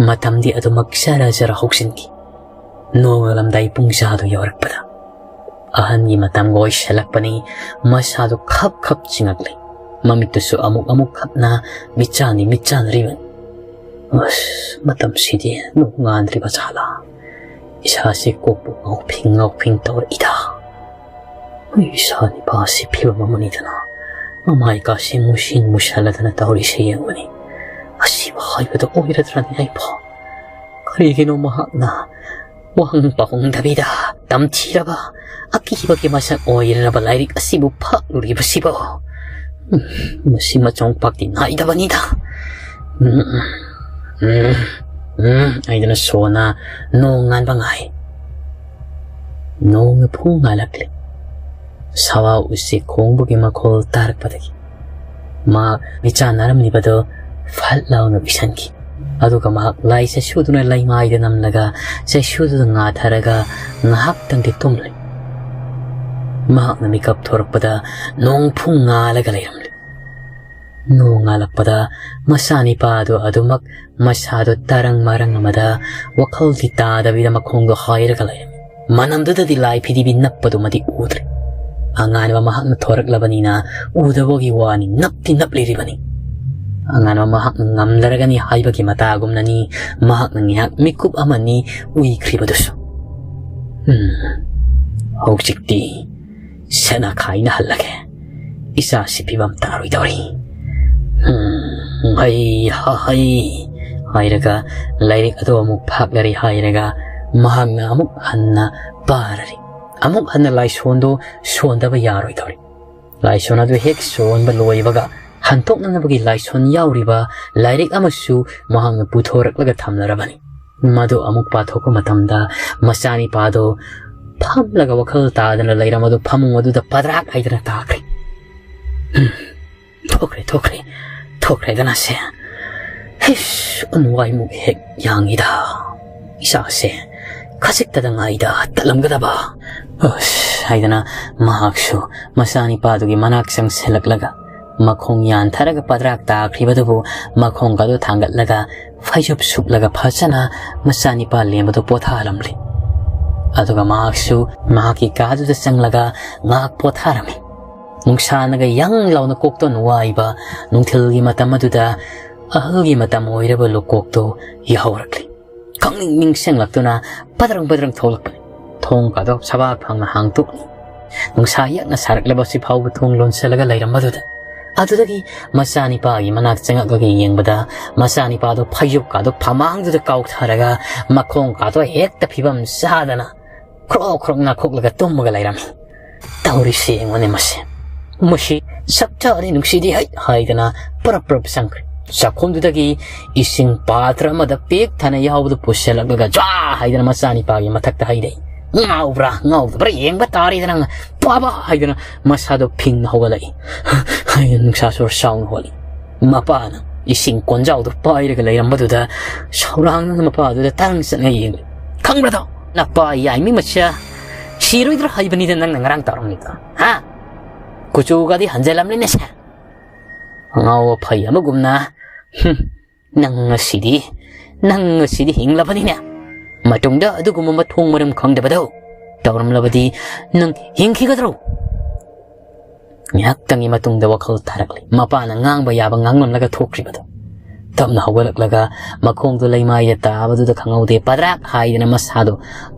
ꯃꯇꯝꯗꯤ ꯑꯗꯨꯃꯛ ꯖꯔ ꯖꯔ ꯍꯧꯖꯤꯟꯈꯤ꯫ ꯅꯣꯡꯉꯥꯜꯂꯝꯗꯥꯏ ꯄꯨꯡ ꯖꯥꯗꯨ ꯌꯧꯔꯛꯄꯗ ꯑꯍꯟꯒꯤ ꯃꯇꯝꯒ ꯑꯣꯏꯁꯜꯂꯛꯄꯅꯤ꯫ ꯃꯁꯥꯗꯨ ꯈꯞ ꯈꯞ ꯆꯤꯡꯉꯛꯂꯤ꯫ ꯃꯃꯤꯠꯇꯨꯁꯨ ꯑꯃꯨꯛ ꯑꯃꯨꯛ ꯈꯞꯅ ꯃꯤꯠꯆꯥꯟꯗꯤ ꯃꯤꯠꯆꯥꯟꯅꯔꯤꯕꯅꯤ꯫ ꯑꯁ, ꯃꯇꯝꯁꯤꯗꯤ ꯅꯣꯡꯉꯥꯟꯗ꯭ꯔꯤꯕ ꯖꯥꯠꯂꯥ? ꯏꯁꯥꯁꯤ ꯀꯣꯛꯄꯨ ꯉꯥꯎꯐꯤꯡ ꯉꯥꯎꯐꯤꯡ ꯇꯧꯔꯛꯏꯗ꯫ ꯍꯨꯏ, ꯏꯆꯥ ꯅꯤꯄꯥꯁꯤ ꯐꯤꯕꯝ ꯑꯃꯅꯤꯗꯅ, ꯃꯃꯥꯏꯀꯥꯁꯤ ꯃꯨꯁꯤꯟ ꯃꯨꯁꯜꯂꯗꯅ ꯇꯧꯔꯤꯁꯦ ꯌꯦꯡꯕꯅꯤ꯫ ꯑꯁꯤꯕꯨ ꯍꯥꯏꯕꯗꯣ ꯑꯣꯏꯔꯗ꯭ꯔꯅꯦ ꯑꯩꯕꯣ? ꯀꯔꯤꯒꯤꯅꯣ ꯃꯍꯥꯛꯅ ꯋꯥꯍꯪ ꯄꯥꯎꯍꯪꯗꯕꯤꯗ ꯇꯝꯊꯤꯔꯕ ꯑꯀꯤꯕꯒꯤ ꯃꯁꯛ ꯑꯣꯏꯔꯔꯕ ꯂꯥꯏꯔꯤꯛ ꯑꯁꯤꯕꯨ ꯐꯥꯛꯂꯨꯔꯤꯕꯁꯤꯕꯣ? ꯎꯝ, ꯃꯁꯤ ꯃꯆꯣꯡ ꯄꯥꯛꯇꯤ ꯅꯥꯏꯗꯕꯅꯤꯗ꯫ ꯎꯝ, ꯎꯝ, ꯎꯝ, ꯎꯝ, ꯍꯥꯏꯗꯅ ꯁꯣꯅ ꯅꯣꯡ ꯉꯥꯟꯕ ꯉꯥꯏ꯫ ꯅꯣꯡꯅ ꯐꯨꯡ ꯉꯥꯜꯂꯛꯂꯦ꯫ ꯁꯥꯋꯥ ꯎꯆꯦꯛ ꯈꯣꯡꯕꯒꯤ ꯃꯈꯣꯜ ꯇꯥꯔꯛꯄꯗꯒꯤ ꯃꯍꯥꯛ ꯃꯤꯠꯆꯥꯟꯅꯔꯝꯂꯤꯕꯗꯨ ꯐꯠ ꯂꯥꯎꯅ ꯎꯏꯁꯟꯈꯤ꯫ ꯑꯗꯨꯒ ꯃꯍꯥꯛ ꯂꯥꯏ ꯆꯩꯁꯨꯗꯨꯅ ꯂꯩꯃꯥꯏꯗ ꯅꯝꯂꯒ ꯆꯩꯁꯨꯗꯨꯗ ꯉꯥꯊꯔꯒ ꯉꯥꯏꯍꯥꯛꯇꯪꯗꯤ ꯇꯨꯝꯂꯦ꯫ ꯃꯍꯥꯛꯅ ꯃꯤꯀꯞ ꯊꯣꯔꯛꯄꯗ ꯅꯣꯡꯐꯨꯡ ꯉꯥꯜꯂꯒ ꯂꯩꯔꯝꯂꯦ꯫ ꯅꯣꯡ ꯉꯥꯜꯂꯛꯄꯗ ꯃꯆꯥꯅꯤꯄꯥꯗꯨ ꯑꯗꯨꯃꯛ ꯃꯁꯥꯗꯨ ꯇꯔꯪ ꯃꯔꯪ ꯑꯃꯗ ꯋꯥꯈꯜꯗꯤ ꯇꯥꯗꯕꯤꯗ ꯃꯈꯣꯡꯗꯣ ꯍꯥꯏꯔꯒ ꯂꯩꯔꯝꯃꯤ꯫ ꯃꯅꯝꯗꯨꯗꯗꯤ ꯂꯥꯏ ꯐꯤꯗꯤꯕꯤ ꯅꯞꯄꯗꯨꯃꯗꯤ ꯎꯗ꯭ꯔꯦ꯫ ꯑꯉꯥꯟꯕ ꯃꯍꯥꯛꯅ ꯊꯣꯔꯛꯂꯕꯅꯤꯅ ꯎꯗꯕꯒꯤ ꯋꯥꯅꯤ, ꯅꯞꯇꯤ ꯅꯞꯂꯤꯔꯤꯕꯅꯤ꯫ ꯑꯉꯥꯟꯕ ꯃꯍꯥꯛꯅ ꯉꯝꯂꯔꯒꯅꯤ ꯍꯥꯏꯕꯒꯤ ꯃꯇꯥꯒꯨꯝꯅꯅꯤ ꯃꯍꯥꯛꯅ ꯉꯥꯏꯍꯥꯛ ꯃꯤꯀꯨꯞ ꯑꯃꯅꯤ ꯎꯏꯈ꯭ꯔꯤꯕꯗꯨꯁꯨ꯫ ꯎꯝ, ꯍꯧꯖꯤꯛꯇꯤ ꯁꯦꯅ ꯈꯥꯏꯅ ꯍꯜꯂꯒꯦ꯫ ꯏꯆꯥꯁꯤ ꯐꯤꯕꯝ ꯇꯥꯔꯣꯏꯗꯧꯔꯤ꯫ ꯎꯝ, ꯍꯩ ꯍꯥ ꯍꯩ ꯍꯥꯏꯔꯒ ꯂꯥꯏꯔꯤꯛ ꯑꯗꯨ ꯑꯃꯨꯛ ꯐꯥꯛꯂꯔꯤ ꯍꯥꯏꯔꯒ ꯃꯍꯥꯛꯅ ꯑꯃꯨꯛ ꯍꯟꯅ ꯄꯥꯔꯔꯤ꯫ ꯑꯃꯨꯛ ꯍꯟꯅ ꯂꯥꯏꯁꯣꯟꯗꯨ ꯁꯣꯟꯗꯕ ꯌꯥꯔꯣꯏꯗꯧꯔꯤ꯫ ꯂꯥꯏꯁꯣꯟ ꯑꯗꯨ ꯍꯦꯛ ꯁꯣꯟꯕ ꯂꯣꯏꯕꯒ ꯍꯟꯗꯣꯛꯅꯅꯕꯒꯤ ꯂꯥꯏꯁꯣꯟ ꯌꯥꯎꯔꯤꯕ ꯂꯥꯏꯔꯤꯛ ꯑꯃꯁꯨ ꯃꯍꯥꯛꯅ ꯄꯨꯊꯣꯔꯛꯂꯒ ꯊꯝꯂꯔꯕꯅꯤ꯫ ꯃꯗꯨ ꯑꯃꯨꯛ ꯄꯥꯊꯣꯛꯄ ꯃꯇꯝꯗ ꯃꯆꯥꯅꯤꯄꯥꯗꯨ ꯐꯝꯂꯒ ꯋꯥꯈꯜ ꯇꯥꯗꯅ ꯂꯩꯔꯝꯕꯗꯨ ꯐꯃꯨꯡ ꯑꯗꯨꯗ ꯄꯗ꯭ꯔꯥꯛ ꯍꯥꯏꯗꯅ ꯇꯥꯈ꯭ꯔꯦ꯫ ꯎꯝ, ꯊꯣꯛꯈ꯭ꯔꯦ, ꯊꯣꯛꯈ꯭ꯔꯦ, ꯊꯣꯛꯈ꯭ꯔꯦꯗꯅ ꯁꯦ꯫ ꯍꯤꯁ, ꯑꯅꯨꯡꯋꯥꯏꯃꯨꯛ ꯍꯦꯛ ꯌꯥꯡꯉꯤꯗ꯫ ꯏꯁꯥꯁꯦ ꯈꯖꯤꯛꯇꯗ ꯉꯥꯏꯗ ꯇꯠꯂꯝꯒꯗꯕ꯫ ꯑꯁ ꯍꯥꯏꯗꯅ ꯃꯍꯥꯛꯁꯨ ꯃꯆꯥꯅꯤꯄꯥꯗꯨꯒꯤ ꯃꯅꯥꯛ ꯆꯪꯁꯤꯜꯂꯛꯂꯒ ꯃꯈꯣꯡ ꯌꯥꯟꯊꯔꯒ ꯄꯗ꯭ꯔꯥꯛ ꯇꯥꯈ꯭ꯔꯤꯕꯗꯨꯕꯨ ꯃꯈꯣꯡꯒꯗꯨ ꯊꯥꯡꯒꯠꯂꯒ ꯐꯩꯖꯨꯞ ꯁꯨꯞꯂꯒ ꯐꯖꯅ ꯃꯆꯥꯅꯤꯄꯥ ꯂꯦꯝꯕꯗꯨ ꯄꯣꯊꯥꯍꯜꯂꯝꯂꯦ꯫ ꯑꯗꯨꯒ ꯃꯍꯥꯛꯁꯨ ꯃꯍꯥꯛꯀꯤ ꯀꯥꯗꯨꯗ ꯆꯪꯂꯒ ꯉꯥꯏꯍꯥꯛ ꯄꯣꯊꯥꯔꯝꯃꯤ꯫ ꯅꯨꯡꯁꯥꯅꯒ ꯌꯪ ꯂꯥꯎꯅ ꯀꯣꯛꯇꯣꯟ ꯋꯥꯏꯕ ꯅꯨꯡꯊꯤꯜꯒꯤ ꯃꯇꯝ ꯑꯗꯨꯗ ꯑꯍꯜꯒꯤ ꯃꯇꯝ ꯑꯣꯏꯔꯕ ꯂꯨꯀꯣꯛꯇꯣ ꯌꯥꯍꯧꯔꯛꯂꯤ꯫ ꯈꯪꯅꯤꯡ ꯅꯤꯡꯁꯤꯡꯂꯛꯇꯨꯅ ꯄꯗ꯭ꯔꯪ ꯄꯗ꯭ꯔꯪ ꯊꯣꯛꯂꯛꯄꯅꯤ꯫ ꯊꯣꯡ ꯀꯥꯗꯣ ꯁꯕꯥꯛ ꯐꯪꯅ ꯍꯥꯡꯇꯣꯛꯂꯤ꯫ ꯅꯨꯡꯁꯥ ꯌꯥꯛꯅ ꯁꯥꯔꯛꯂꯕꯁꯤ ꯐꯥꯎꯕ ꯊꯣꯡ ꯂꯣꯟꯁꯤꯜꯂꯒ ꯂꯩꯔꯝꯕꯗꯨꯗ ꯑꯗꯨꯗꯒꯤ ꯃꯆꯥꯅꯤꯄꯥꯒꯤ ꯃꯅꯥꯛ ꯆꯪꯉꯛꯂꯒ ꯌꯦꯡꯕꯗ ꯃꯆꯥꯅꯤꯄꯥꯗꯣ ꯐꯩꯖꯨꯞꯀꯥꯗꯣ ꯐꯃꯥꯡꯗꯨꯗ ꯀꯥꯎꯊꯔꯒ ꯃꯈꯣꯡ ꯀꯥꯗꯣ ꯍꯦꯛꯇ ꯐꯤꯕꯝ ꯆꯥꯗꯅ ꯈ꯭ꯔꯣꯛ ꯈ꯭ꯔꯣꯛ ꯅꯥꯈꯣꯛꯂꯒ ꯇꯨꯝꯃꯒ ꯂꯩꯔꯝꯃꯤ꯫ ꯇꯧꯔꯤꯁꯦ ꯌꯦꯡꯉꯨꯅꯦ ꯃꯁꯤ꯫ ꯃꯁꯤ ꯆꯞ ꯆꯥꯔꯦ ꯅꯨꯡꯁꯤꯗꯤ ꯍꯩ ꯍꯥꯏꯗꯅ ꯄ꯭ꯔꯞ ꯄ꯭ꯔꯞ ꯆꯪꯈ꯭ꯔꯦ꯫ ꯆꯥꯛꯈꯨꯝꯗꯨꯗꯒꯤ ꯏꯁꯤꯡ ꯄꯥꯇ꯭ꯔ ꯑꯃꯗ ꯄꯤꯛ ꯊꯟꯅ ꯌꯥꯎꯕꯗꯨ ꯄꯨꯁꯤꯜꯂꯛꯂꯒ ꯖ꯭ꯋꯥ ꯍꯥꯏꯗꯅ ꯃꯆꯥꯅꯤꯄꯥꯒꯤ ꯃꯊꯛꯇ ꯍꯩꯔꯛꯏ꯫ "ꯉꯥꯎꯕ꯭ꯔꯥ ꯉꯥꯎꯗꯕ꯭ꯔꯥ ꯌꯦꯡꯕ ꯇꯥꯔꯦꯗꯅ ꯄꯥꯕ" ꯍꯥꯏꯗꯅ ꯃꯁꯥꯗꯣ ꯐꯤꯡꯅ ꯍꯧꯒꯠꯂꯛꯏ꯫ ꯍꯥꯏꯗꯅ ꯅꯨꯡꯁꯥ ꯁꯣꯔ ꯆꯥꯎꯅ ꯍꯣꯜꯂꯤ꯫ ꯃꯄꯥꯅ ꯏꯁꯤꯡ ꯀꯣꯟꯖꯥꯎꯗꯨ ꯄꯥꯏꯔꯒ ꯂꯩꯔꯝꯕꯗꯨꯗ ꯁꯧꯔꯥꯡꯅ ꯃꯄꯥꯗꯨꯗ ꯇꯥꯔꯪ ꯆꯠꯅ ꯌꯦꯡꯂꯦ꯫ "ꯈꯪꯕ꯭ꯔꯗꯣ? ꯅꯄꯥ ꯌꯥꯏꯃꯤ ꯃꯆꯥ ꯁꯤꯔꯣꯏꯗ꯭ꯔꯥ ꯍꯥꯏꯕꯅꯤꯗ ꯅꯪꯅ ꯉꯔꯥꯡ ꯇꯧꯔꯝꯃꯤꯗꯣ, ꯍꯥ? ꯀꯨꯆꯨꯒꯗꯤ ꯍꯟꯖꯤꯜꯂꯝꯂꯦꯅꯦ ꯁꯦ꯫ ꯑꯉꯥꯎ ꯑꯐꯩ ꯑꯃꯒꯨꯝꯅ꯫ ꯍꯨꯝ, ꯅꯪ ꯉꯁꯤꯗꯤ, ꯅꯪ ꯉꯁꯤꯗꯤ ꯍꯤꯡꯂꯕꯅꯤꯅꯦ꯫ ꯃꯇꯨꯡꯗ ꯑꯗꯨꯒꯨꯝꯕ ꯃꯊꯣꯡ ꯃꯔꯝ ꯈꯪꯗꯕꯗꯣ ꯇꯧꯔꯝꯂꯕꯗꯤ ꯅꯪ ꯍꯤꯡꯈꯤꯒꯗ꯭ꯔꯣ?" ꯉꯥꯏꯍꯥꯛꯇꯪꯒꯤ ꯃꯇꯨꯡꯗ ꯋꯥꯈꯜ ꯊꯥꯔꯛꯂꯦ꯫ ꯃꯄꯥꯅ ꯉꯥꯡꯕ ꯌꯥꯕ ꯉꯥꯡꯂꯝꯂꯒ ꯊꯣꯛꯈ꯭ꯔꯤꯕꯗꯣ꯫ ꯇꯞꯅ ꯍꯧꯒꯠꯂꯛꯂꯒ ꯃꯈꯣꯡꯗꯣ ꯂꯩꯃꯥꯏꯗ ꯇꯥꯕꯗꯨꯗ ꯈꯪꯍꯧꯗꯦ, ꯄꯗ꯭ꯔꯥꯛ ꯍꯥꯏꯗꯅ ꯃꯁꯥꯗꯣ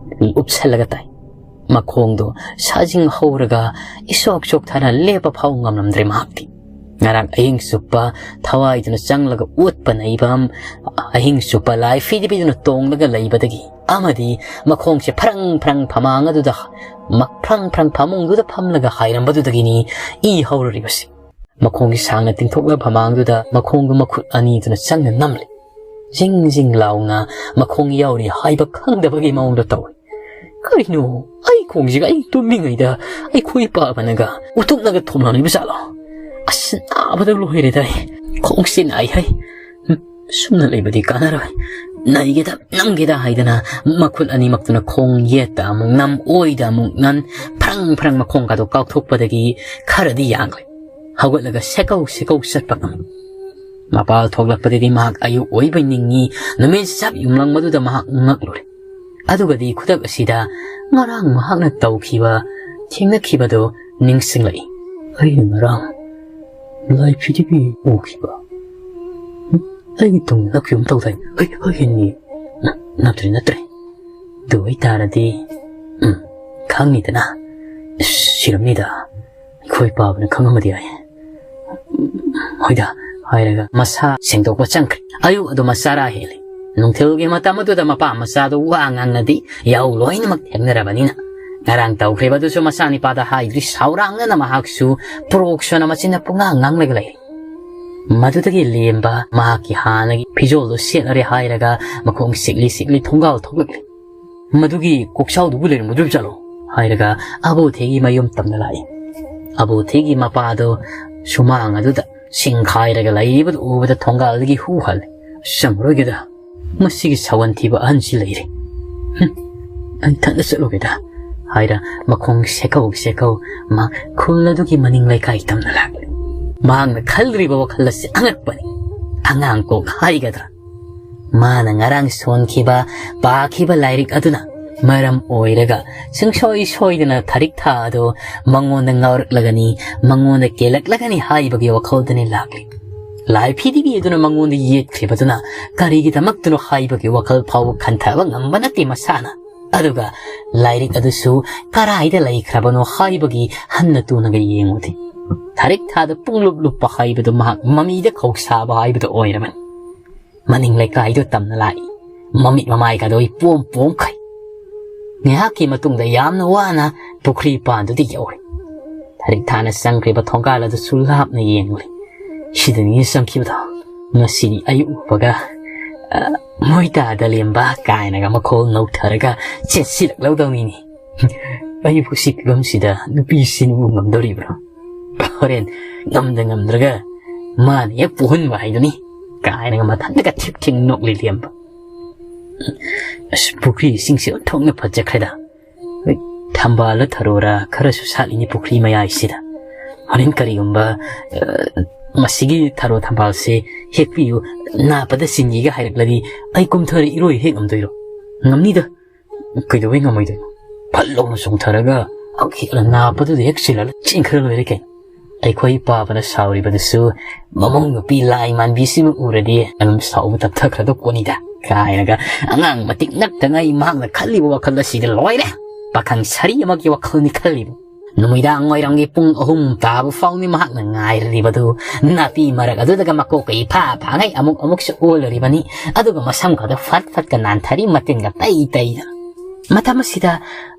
ꯎꯞꯁꯜꯂꯒ ꯇꯥꯏ꯫ ꯃꯈꯣꯡꯗꯣ ꯁꯥꯖꯤꯡ ꯍꯧꯔꯒ ꯏꯁꯣꯛ ꯆꯣꯛꯊꯅ ꯂꯦꯞꯄ ꯐꯥꯎ ꯉꯝꯂꯝꯗ꯭ꯔꯦ ꯃꯍꯥꯛꯇꯤ꯫ ꯉꯔꯥꯡ ꯑꯍꯤꯡ ꯆꯨꯞꯄ ꯊꯋꯥꯏꯗꯨꯅ ꯆꯪꯂꯒ ꯑꯣꯠꯄ ꯅꯩꯕ, ꯑꯍꯤꯡ ꯆꯨꯞꯄ ꯂꯥꯏ ꯐꯤꯗꯤ ꯄꯤꯗꯨꯅ ꯇꯣꯡꯂꯒ ꯂꯩꯕꯗꯒꯤ ꯑꯃꯗꯤ ꯃꯈꯣꯡꯁꯦ ꯐ꯭ꯔꯪ ꯐ꯭ꯔꯪ ꯐꯃꯥꯡ ꯑꯗꯨꯗ, ꯃ-, ꯐ꯭ꯔꯪ ꯐ꯭ꯔꯪ ꯐꯃꯨꯡꯗꯨꯗ ꯐꯝꯂꯒ ꯍꯥꯏꯔꯝꯕꯗꯨꯗꯒꯤꯅꯤ ꯏ ꯍꯧꯔꯔꯤꯕꯁꯤ꯫ ꯃꯈꯣꯡꯁꯤ ꯁꯥꯡꯅ ꯇꯤꯡꯊꯣꯛꯂꯕ ꯐꯃꯥꯡꯗꯨꯗ ꯃꯈꯣꯡꯗꯨ ꯃꯈꯨꯠ ꯑꯅꯤꯗꯨꯅ ꯆꯪꯅ ꯅꯝꯂꯦ꯫ ꯖꯤꯡ ꯖꯤꯡ ꯂꯥꯎꯅ ꯃꯈꯣꯡ ꯌꯥꯎꯔꯤ ꯍꯥꯏꯕ ꯈꯪꯗꯕꯒꯤ ꯃꯑꯣꯡꯗ ꯇꯧꯏ꯫ ꯀꯔꯤꯅꯣ? ꯑꯩ ꯈꯣꯡꯁꯤꯒ ꯑꯩ ꯇꯨꯝꯃꯤꯉꯩꯗ ꯑꯩꯈꯣꯏ ꯄꯥꯕꯅꯒ ꯎꯇꯨꯞꯅꯒ ꯊꯣꯝꯂꯝꯂꯤꯕ ꯖꯥꯠꯂꯣ? ꯑꯁ, ꯅꯥꯕꯗ ꯂꯣꯏꯔꯦꯗ ꯑꯩ꯫ ꯈꯣꯡꯁꯤ ꯅꯥꯏ ꯍꯩ꯫ ꯁꯨꯝꯅ ꯂꯩꯕꯗꯤ ꯀꯥꯟꯅꯔꯣꯏ꯫ ꯅꯩꯒꯦꯗ, ꯅꯝꯒꯦꯗ ꯍꯥꯏꯗꯅ ꯃꯈꯨꯠ ꯑꯅꯤꯃꯛꯇꯨꯅ ꯈꯣꯡ ꯌꯦꯠꯇ ꯑꯃꯨꯛ ꯅꯝ, ꯑꯣꯏꯗ ꯑꯃꯨꯛ ꯅꯝ, ꯐ꯭ꯔꯪ ꯐ꯭ꯔꯪ ꯃꯈꯣꯡꯒꯗꯣ ꯀꯥꯎꯊꯣꯛꯄꯗꯒꯤ ꯈꯔꯗꯤ ꯌꯥꯡꯂꯦ꯫ ꯍꯧꯒꯠꯂꯒ ꯁꯦꯀꯧ ꯁꯦꯀꯧ ꯆꯠꯄ ꯉꯝꯃꯤ꯫ ꯃꯄꯥꯜ ꯊꯣꯛꯂꯛꯄꯗꯗꯤ ꯃꯍꯥꯛ ꯑꯌꯨꯛ ꯑꯣꯏꯕ ꯅꯤꯡꯉꯤ꯫ ꯅꯨꯃꯤꯠ ꯆꯞ ꯌꯨꯡꯂꯪꯕꯗꯨꯗ ꯃꯍꯥꯛ ꯉꯛꯂꯨꯔꯦ꯫ ꯑꯗꯨꯒꯗꯤ ꯈꯨꯗꯛ ꯑꯁꯤꯗ ꯉꯔꯥꯡ ꯃꯍꯥꯛꯅ ꯇꯧꯈꯤꯕ, ꯊꯦꯡꯅꯈꯤꯕꯗꯨ ꯅꯤꯡꯁꯤꯡꯂꯛꯏ꯫ "ꯑꯩꯅ ꯉꯔꯥꯡ ꯂꯥꯏ ꯐꯤꯗꯤꯕꯤ ꯎꯈꯤꯕ, ꯎꯝ, ꯑꯩꯒꯤ ꯇꯨꯡꯗ ꯅꯞꯈꯤꯕ ꯑꯃ ꯇꯧꯗꯥꯏ? ꯍꯩ, ꯍꯩ, ꯍꯩꯅꯤ꯫ ꯅ-, ꯅꯠꯇ꯭ꯔꯦ, ꯅꯠꯇ꯭ꯔꯦ꯫ ꯑꯗꯨ ꯑꯣꯏꯇꯥꯔꯗꯤ, ꯎꯝ, ꯈꯪꯉꯤꯗꯅ꯫ ꯁꯤꯔꯝꯅꯤꯗ꯫ ꯑꯩꯈꯣꯏ ꯄꯥꯕꯅ ꯈꯪꯉꯝꯃꯗꯤ ꯌꯥꯏ꯫ ꯍꯣꯏꯗ," ꯍꯥꯏꯔꯒ ꯃꯁꯥ ꯁꯦꯡꯗꯣꯛꯄ ꯆꯪꯈ꯭ꯔꯦ꯫ ꯑꯌꯨꯛ ꯑꯗꯨ ꯃꯆꯥꯔꯥ ꯍꯦꯜꯂꯤ꯫ ꯅꯨꯡꯊꯤꯜꯒꯤ ꯃꯇꯝ ꯑꯗꯨꯗ ꯃꯄꯥ ꯃꯆꯥꯗꯨ ꯋꯥ ꯉꯥꯡꯅꯗꯤ ꯌꯥꯎ ꯂꯣꯏꯅꯃꯛ ꯊꯦꯡꯅꯔꯕꯅꯤꯅ, ꯉꯔꯥꯡ ꯇꯧꯈ꯭ꯔꯤꯕ ꯑꯗꯨꯁꯨ ꯃꯆꯥꯅꯤꯄꯥꯗ ꯍꯥꯏꯗ꯭ꯔꯤ꯫ ꯁꯥꯎꯔꯥꯡꯅꯅ ꯃꯍꯥꯛꯁꯨ ꯄ꯭ꯔꯣꯛꯁꯣꯅ ꯃꯆꯤꯟꯅ ꯄꯨꯡꯉꯥꯡ ꯉꯥꯡꯂꯒ ꯂꯩꯔꯤ꯫ ꯃꯗꯨꯗꯒꯤ ꯂꯦꯝꯕ ꯃꯍꯥꯛꯀꯤ ꯍꯥꯟꯅꯒꯤ ꯐꯤꯖꯣꯜꯗꯨ ꯁꯦꯠꯂꯔꯦ ꯍꯥꯏꯔꯒ ꯃꯈꯣꯡ ꯁꯤꯛꯂꯤ ꯁꯤꯛꯂꯤ ꯊꯣꯡꯒꯥꯜ ꯊꯣꯛꯂꯛꯂꯤ꯫ "ꯃꯗꯨꯒꯤ ꯀꯣꯛꯆꯥꯎꯗꯨꯕꯨ ꯂꯩꯔꯝꯒꯗ꯭ꯔꯤꯕ ꯖꯥꯠꯂꯣ?" ꯍꯥꯏꯔꯒ ꯑꯕꯣꯊꯦꯒꯤ ꯃꯌꯨꯝ ꯇꯝꯅ ꯂꯥꯛꯏ꯫ ꯑꯕꯣꯊꯦꯒꯤ ꯃꯄꯥꯗꯣ ꯁꯨꯃꯥꯡ ꯑꯗꯨꯗ ꯁꯤꯡꯈꯥꯏꯔꯒ ꯂꯩꯕꯗꯨ ꯎꯕꯗ ꯊꯣꯡꯒꯥꯜꯗꯒꯤ ꯍꯨ ꯍꯜꯂꯦ꯫ "ꯆꯪꯉꯔꯣꯏꯒꯦꯗ, ꯃꯁꯤꯒꯤ ꯁꯥꯋꯟ ꯊꯤꯕ ꯑꯍꯟꯁꯤ ꯂꯩꯔꯦ꯫ ꯍꯨꯝ, ꯑꯩ ꯊꯟꯗ ꯆꯠꯂꯨꯒꯦꯗ" ꯍꯥꯏꯔ ꯃꯈꯣꯡ ꯁꯦꯀꯧ ꯁꯦꯀꯧ ꯃꯥ ꯈꯨꯜ ꯑꯗꯨꯒꯤ ꯃꯅꯤꯡ ꯂꯩꯀꯥꯏ ꯇꯝꯅ ꯂꯥꯛꯂꯦ꯫ ꯃꯍꯥꯛꯅ ꯈꯜꯂꯤꯕ ꯋꯥꯈꯜ ꯑꯁꯤ ꯑꯉꯛꯄꯅꯤ꯫ ꯑꯉꯥꯡ ꯀꯣꯛ ꯍꯥꯏꯒꯗ꯭ꯔꯥ? ꯃꯥꯅ ꯉꯔꯥꯡ ꯁꯣꯟꯈꯤꯕ, ꯄꯥꯈꯤꯕ ꯂꯥꯏꯔꯤꯛ ꯑꯗꯨꯅ ꯃꯔꯝ ꯑꯣꯏꯔꯒ ꯁꯨꯡꯁꯣꯏ ꯁꯣꯏꯗꯅ ꯊꯥꯔꯤꯛ ꯊꯥ ꯑꯗꯨ ꯃꯉꯣꯟꯗ ꯉꯥꯎꯔꯛꯂꯒꯅꯤ, ꯃꯉꯣꯟꯗ ꯀꯦꯜꯂꯛꯂꯒꯅꯤ ꯍꯥꯏꯕꯒꯤ ꯋꯥꯈꯜꯗꯅꯤ ꯂꯥꯛꯂꯤ꯫ ꯂꯥꯏ ꯐꯤꯗꯤꯕꯤ ꯑꯗꯨꯅ ꯃꯉꯣꯟꯗ ꯌꯦꯠꯈ꯭ꯔꯤꯕꯗꯨꯅ ꯀꯔꯤꯒꯤꯗꯃꯛꯇꯅꯣ ꯍꯥꯏꯕꯒꯤ ꯋꯥꯈꯜ ꯐꯥꯎꯕ ꯈꯟꯊꯕ ꯉꯝꯕ ꯅꯠꯇꯦ ꯃꯁꯥꯅ꯫ ꯑꯗꯨꯒ ꯂꯥꯏꯔꯤꯛ ꯑꯗꯨꯁꯨ ꯀꯔꯥꯏꯗ ꯂꯩꯈ꯭ꯔꯕꯅꯣ ꯍꯥꯏꯕꯒꯤ ꯍꯟꯅ ꯇꯨꯅꯒ ꯌꯦꯡꯉꯨꯗꯦ꯫ ꯊꯥꯔꯤꯛ ꯊꯥꯗ ꯄꯨꯡꯂꯨꯞ ꯂꯨꯞꯄ ꯍꯥꯏꯕꯗꯨ ꯃꯍꯥꯛ ꯃꯃꯤꯗ ꯈꯧꯁꯥꯕ ꯍꯥꯏꯕꯗꯨ ꯑꯣꯏꯔꯕꯅꯤ꯫ ꯃꯅꯤꯡ ꯂꯩꯀꯥꯏꯗꯨ ꯇꯝꯅ ꯂꯥꯛꯏ꯫ ꯃꯃꯤꯠ ꯃꯃꯥꯏꯒꯗꯣ ꯏꯄꯣꯝ ꯄꯣꯝꯈꯩ꯫ ꯉꯥꯏꯍꯥꯛꯀꯤ ꯃꯇꯨꯡꯗ ꯌꯥꯝꯅ ꯋꯥꯅ ꯄꯨꯈ꯭ꯔꯤ ꯄꯥꯟꯗꯨꯗ ꯌꯧꯔꯦ꯫ ꯊꯥꯔꯤꯛ ꯊꯥꯅ ꯆꯪꯈ꯭ꯔꯤꯕ ꯊꯣꯡꯒꯥꯜ ꯑꯗꯨꯁꯨ ꯂꯥꯞꯅ ꯌꯦꯡꯂꯨꯔꯦ꯫ "ꯁꯤꯗꯅꯤ ꯆꯪꯈꯤꯕꯗꯣ꯫ ꯉꯁꯤꯗꯤ ꯑꯩ ꯎꯕꯒ, ꯑ, ꯃꯣꯏ ꯇꯥꯗ ꯂꯦꯝꯕ" ꯀꯥꯏꯅꯒ ꯃꯈꯣꯜ ꯅꯧꯊꯔꯒ ꯆꯦꯟꯁꯤꯜꯂꯛꯂꯧꯗꯧꯅꯤꯅꯦ꯫ "ꯑꯩꯕꯨ ꯁꯤ ꯐꯤꯕꯝꯁꯤꯗ ꯅꯨꯄꯤꯁꯤꯅꯕꯨ ꯉꯝꯗꯧꯔꯤꯕ꯭ꯔꯣ? ꯍꯣꯔꯦꯟ ꯉꯝꯗ ꯉꯝꯗ꯭ꯔꯒ ꯃꯥꯅ ꯍꯦꯛ ꯄꯣꯛꯍꯟꯕ ꯍꯥꯏꯗꯨꯅꯤ" ꯀꯥꯏꯅꯒ ꯃꯊꯟꯇꯒ ꯊꯤꯛ ꯊꯤꯛ ꯅꯣꯛꯂꯤ ꯂꯦꯝꯕ꯫ "ꯑꯁ, ꯄꯨꯈ꯭ꯔꯤ ꯏꯁꯤꯡꯁꯦ ꯑꯣꯟꯊꯣꯛꯅ ꯐꯖꯈ꯭ꯔꯦꯗ꯫ ꯍꯣꯏ, ꯊꯝꯕꯥꯜꯂ ꯊꯔꯣꯔ ꯈꯔꯁꯨ ꯁꯥꯠꯂꯤꯅꯤ ꯄꯨꯈ꯭ꯔꯤ ꯃꯌꯥꯏꯁꯤꯗ꯫ ꯍꯣꯔꯦꯟ ꯀꯔꯤꯒꯨꯝꯕ, ꯑ, ꯃꯁꯤꯒꯤ ꯊꯔꯣ ꯊꯝꯕꯥꯜꯁꯦ ꯍꯦꯛꯄꯤꯌꯨ, ꯅꯥꯞꯄꯗ ꯆꯤꯟꯈꯤꯒ ꯍꯥꯏꯔꯛꯂꯗꯤ ꯑꯩ ꯀꯨꯝꯊꯔ ꯏꯔꯣꯏ ꯍꯦꯛ ꯉꯝꯗꯣꯏꯔꯣ? ꯉꯝꯅꯤꯗ꯫ ꯀꯩꯗꯧꯕꯩ ꯉꯝꯃꯣꯏꯗꯣꯏꯅꯣ? ꯐꯠ ꯂꯥꯎꯅ ꯆꯣꯡꯊꯔꯒ ꯍꯧꯈꯤꯛꯅ ꯅꯥꯞꯄꯗꯨꯗ ꯍꯦꯛ ꯆꯤꯜꯂꯒ ꯆꯦꯟꯈ꯭ꯔ ꯂꯣꯏꯔꯦ ꯀꯩꯅꯣ꯫ ꯑꯩꯈꯣꯏ ꯄꯥꯕꯅ ꯁꯥꯎꯔꯤꯕꯗꯨꯁꯨ ꯃꯃꯧ ꯅꯨꯄꯤ ꯂꯥꯏ ꯃꯥꯟꯕꯤꯁꯤꯕꯨ ꯎꯔꯗꯤ ꯑꯗꯨꯝ ꯁꯥꯎꯕ ꯇꯞꯊꯈ꯭ꯔꯗꯧ ꯄꯣꯠꯅꯤꯗ" ꯀꯥꯏꯅꯒ ꯑꯉꯥꯡ ꯃꯇꯤꯛ ꯅꯛꯇꯉꯩ ꯃꯍꯥꯛꯅ ꯈꯜꯂꯤꯕ ꯋꯥꯈꯜ ꯑꯁꯤꯗ ꯂꯣꯏꯔꯦ꯫ ꯄꯥꯈꯪ ꯁꯥꯔꯤ ꯑꯃꯒꯤ ꯋꯥꯈꯜꯅꯤ ꯈꯜꯂꯤꯕ꯫ ꯅꯨꯃꯤꯗꯥꯡ ꯋꯥꯏꯔꯝꯒꯤ ꯄꯨꯡ ꯑꯍꯨꯝ ꯇꯥꯕ ꯐꯥꯎꯅꯤ ꯃꯍꯥꯛꯅ ꯉꯥꯏꯔꯤꯕꯗꯨ꯫ ꯅꯥꯄꯤ ꯃꯔꯛ ꯑꯗꯨꯗꯒ ꯃꯀꯣꯛꯀ ꯏꯐꯥ ꯐꯥꯉꯩ ꯑꯃꯨꯛ ꯑꯃꯨꯛꯁꯨ ꯑꯣꯜꯂꯨꯔꯤꯕꯅꯤ꯫ ꯑꯗꯨꯒ ꯃꯁꯝꯒꯗꯣ ꯐꯠ ꯐꯠꯀ ꯅꯥꯟꯊꯔꯤ, ꯃꯇꯤꯟꯒ ꯇꯩ ꯇꯩꯗꯅ꯫ ꯃꯇꯝ ꯑꯁꯤꯗ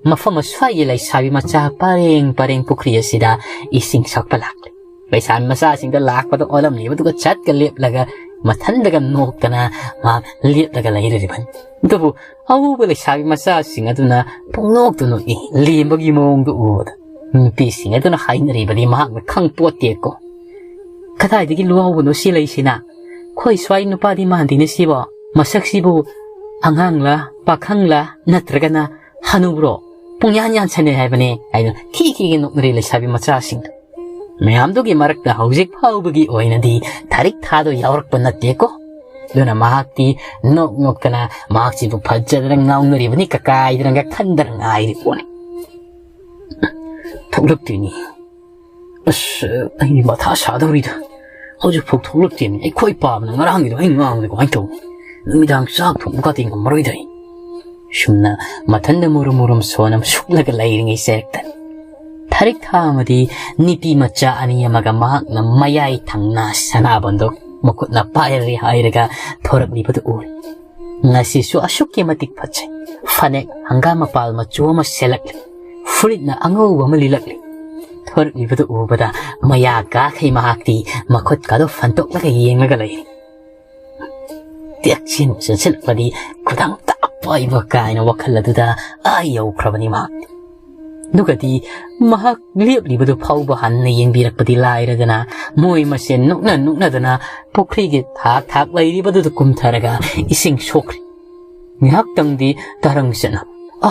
ꯃꯐꯝ ꯑꯁ꯭ꯋꯥꯏꯒꯤ ꯂꯩꯁꯥꯕꯤ ꯃꯆꯥ ꯄꯔꯦꯡ ꯄꯔꯦꯡ ꯄꯨꯈ꯭ꯔꯤ ꯑꯁꯤꯗ ꯏꯁꯤꯡ ꯁꯣꯛꯄ ꯂꯥꯛꯂꯤ꯫ ꯂꯩꯁꯥꯕꯤ ꯃꯆꯥꯁꯤꯡꯗ ꯂꯥꯛꯄꯗ ꯑꯣꯜꯂꯝꯂꯤꯕꯗꯨꯒ ꯆꯠꯀ ꯂꯦꯞꯂꯒ ꯃꯊꯟꯗꯒ ꯅꯣꯛꯇꯅ ꯃꯍꯥꯛ ꯂꯦꯞꯂꯒ ꯂꯩꯔꯤꯕꯅꯤ꯫ ꯑꯗꯨꯕꯨ ꯑꯎꯕ ꯂꯩꯁꯥꯕꯤ ꯃꯆꯥꯁꯤꯡ ꯑꯗꯨꯅ ꯄꯨꯡꯅꯣꯛꯇ ꯅꯣꯛꯏ꯫ ꯂꯦꯝꯕꯒꯤ ꯃꯑꯣꯡꯗꯨ ꯎꯕꯗ ꯅꯨꯄꯤꯁꯤꯡ ꯑꯗꯨꯅ ꯍꯥꯏꯅꯔꯤꯕꯗꯤ ꯃꯍꯥꯛꯅ ꯈꯪꯄꯣꯠꯇꯦꯀꯣ꯫ "ꯀꯗꯥꯏꯗꯒꯤ ꯂꯨꯍꯧꯕꯅꯣ ꯁꯤ ꯂꯩꯁꯤꯅ? ꯑꯩꯈꯣꯏ ꯁ꯭ꯋꯥꯏ ꯅꯨꯄꯥꯗꯤ ꯃꯥꯟꯗꯦꯅꯦ ꯁꯤꯕꯣ꯫ ꯃꯁꯛꯁꯤꯕꯨ ꯑꯉꯥꯡꯂ, ꯄꯥꯈꯪꯂ, ꯅꯠꯇ꯭ꯔꯒꯅ ꯍꯅꯨꯕ꯭ꯔꯣ? ꯄꯨꯡꯌꯥꯟ ꯌꯥꯟꯁꯟꯅꯩ ꯍꯥꯏꯕꯅꯦ" ꯍꯥꯏꯅ ꯈꯤ ꯈꯤꯒ ꯅꯣꯛꯅꯔꯤ ꯂꯩꯁꯥꯕꯤ ꯃꯆꯥꯁꯤꯡꯗꯣ꯫ ꯃꯌꯥꯝꯗꯨꯒꯤ ꯃꯔꯛꯇ ꯍꯧꯖꯤꯛ ꯐꯥꯎꯕꯒꯤ ꯑꯣꯏꯅꯗꯤ ꯊꯥꯔꯤꯛ ꯊꯥꯗꯣ ꯌꯥꯎꯔꯛꯄ ꯅꯠꯇꯦꯀꯣ꯫ ꯑꯗꯨꯅ ꯃꯍꯥꯛꯇꯤ ꯅꯣꯛ ꯅꯣꯛꯇꯅ ꯃꯍꯥꯛꯁꯤꯕꯨ ꯐꯖꯗꯅ ꯉꯥꯎꯅꯔꯤꯕꯅꯤ ꯀꯀꯥꯏꯗꯅꯒ ꯈꯟꯗꯅ ꯉꯥꯏꯔꯤ ꯄꯣꯠꯅꯤ꯫ "ꯊꯣꯛꯂꯛꯇꯦꯅꯤ꯫ ꯑꯁ, ꯑꯩ ꯃꯊꯥ ꯁꯥꯗꯧꯔꯤꯗ꯫ ꯍꯧꯖꯤꯛꯐꯥꯎ ꯊꯣꯛꯂꯛꯇꯦꯅꯤ꯫ ꯑꯩꯈꯣꯏ ꯄꯥꯕꯅ ꯉꯔꯥꯡꯒꯤꯗꯣ ꯑꯩ ꯉꯥꯡꯕꯗ ꯀꯃꯥꯏꯅ ꯇꯧꯅꯤ? ꯅꯨꯃꯤꯗꯥꯡ ꯆꯥꯛ ꯊꯣꯡꯕ ꯀꯥꯇꯤ ꯉꯝꯃꯔꯣꯏꯗ ꯑꯩ"꯫ ꯁꯨꯝꯅ ꯃꯊꯟꯗ ꯃꯨꯔꯨꯝ ꯃꯨꯔꯨꯝ ꯁꯣꯟꯅ ꯁꯨꯛꯂꯒ ꯂꯩꯔꯤꯉꯩ ꯆꯩꯔꯛꯇ ꯊꯥꯔꯤꯛ ꯊꯥ ꯑꯃꯗꯤ ꯅꯨꯄꯤ ꯃꯆꯥ ꯑꯅꯤ ꯑꯃꯒ ꯃꯍꯥꯛꯅ ꯃꯌꯥꯏ ꯊꯪꯅ ꯁꯅꯥꯕꯟꯗꯣ ꯃꯈꯨꯠꯅ ꯄꯥꯏꯔꯦ ꯍꯥꯏꯔꯒ ꯊꯣꯔꯛꯂꯤꯕꯗꯨ ꯎꯔꯦ꯫ ꯉꯁꯤꯁꯨ ꯑꯁꯨꯛꯀꯤ ꯃꯇꯤꯛ ꯐꯖꯩ꯫ ꯐꯅꯦꯛ ꯍꯪꯒꯥꯝ ꯃꯄꯥꯜ ꯃꯆꯨ ꯑꯃ ꯁꯦꯠꯂꯛꯂꯤ꯫ ꯐꯨꯔꯤꯠꯅ ꯑꯉꯧꯕ ꯑꯃ ꯂꯤꯠꯂꯛꯂꯤ꯫ ꯊꯣꯔꯛꯂꯤꯕꯗꯨ ꯎꯕꯗ ꯃꯌꯥ ꯀꯥꯈꯩ ꯃꯍꯥꯛꯇꯤ ꯃꯈꯨꯠꯀꯥꯗꯣ ꯐꯟꯇꯣꯛꯂꯒ ꯌꯦꯡꯂꯒ ꯂꯩ꯫ ꯇꯦꯛꯁꯤꯟ ꯆꯦꯟꯁꯤꯜꯂꯛꯄꯗꯤ ꯈꯨꯗꯥꯡ ꯇꯥꯛꯄ ꯍꯥꯏꯕ ꯀꯥꯏꯅ ꯋꯥꯈꯜ ꯑꯗꯨꯗ ꯑꯥ ꯌꯧꯈ꯭ꯔꯕꯅꯤ ꯃꯍꯥꯛ꯫ ꯑꯗꯨꯒꯗꯤ ꯃꯍꯥꯛ ꯂꯦꯞꯂꯤꯕꯗꯨ ꯐꯥꯎꯕ ꯍꯟꯅ ꯌꯦꯡꯕꯤꯔꯛꯄꯗꯤ ꯂꯥꯏꯔꯗꯅ, ꯃꯣꯏ ꯃꯁꯦꯟ ꯅꯣꯛꯅ ꯅꯣꯛꯅꯗꯅ ꯄꯨꯈ꯭ꯔꯤꯒꯤ ꯊꯥꯛ ꯊꯥꯛ ꯂꯩꯔꯤꯕꯗꯨꯗ ꯀꯨꯝꯊꯔꯒ ꯏꯁꯤꯡ ꯁꯣꯛꯈ꯭ꯔꯦ꯫ ꯉꯥꯏꯍꯥꯛꯇꯪꯗꯤ ꯇꯔꯪ ꯆꯠꯅ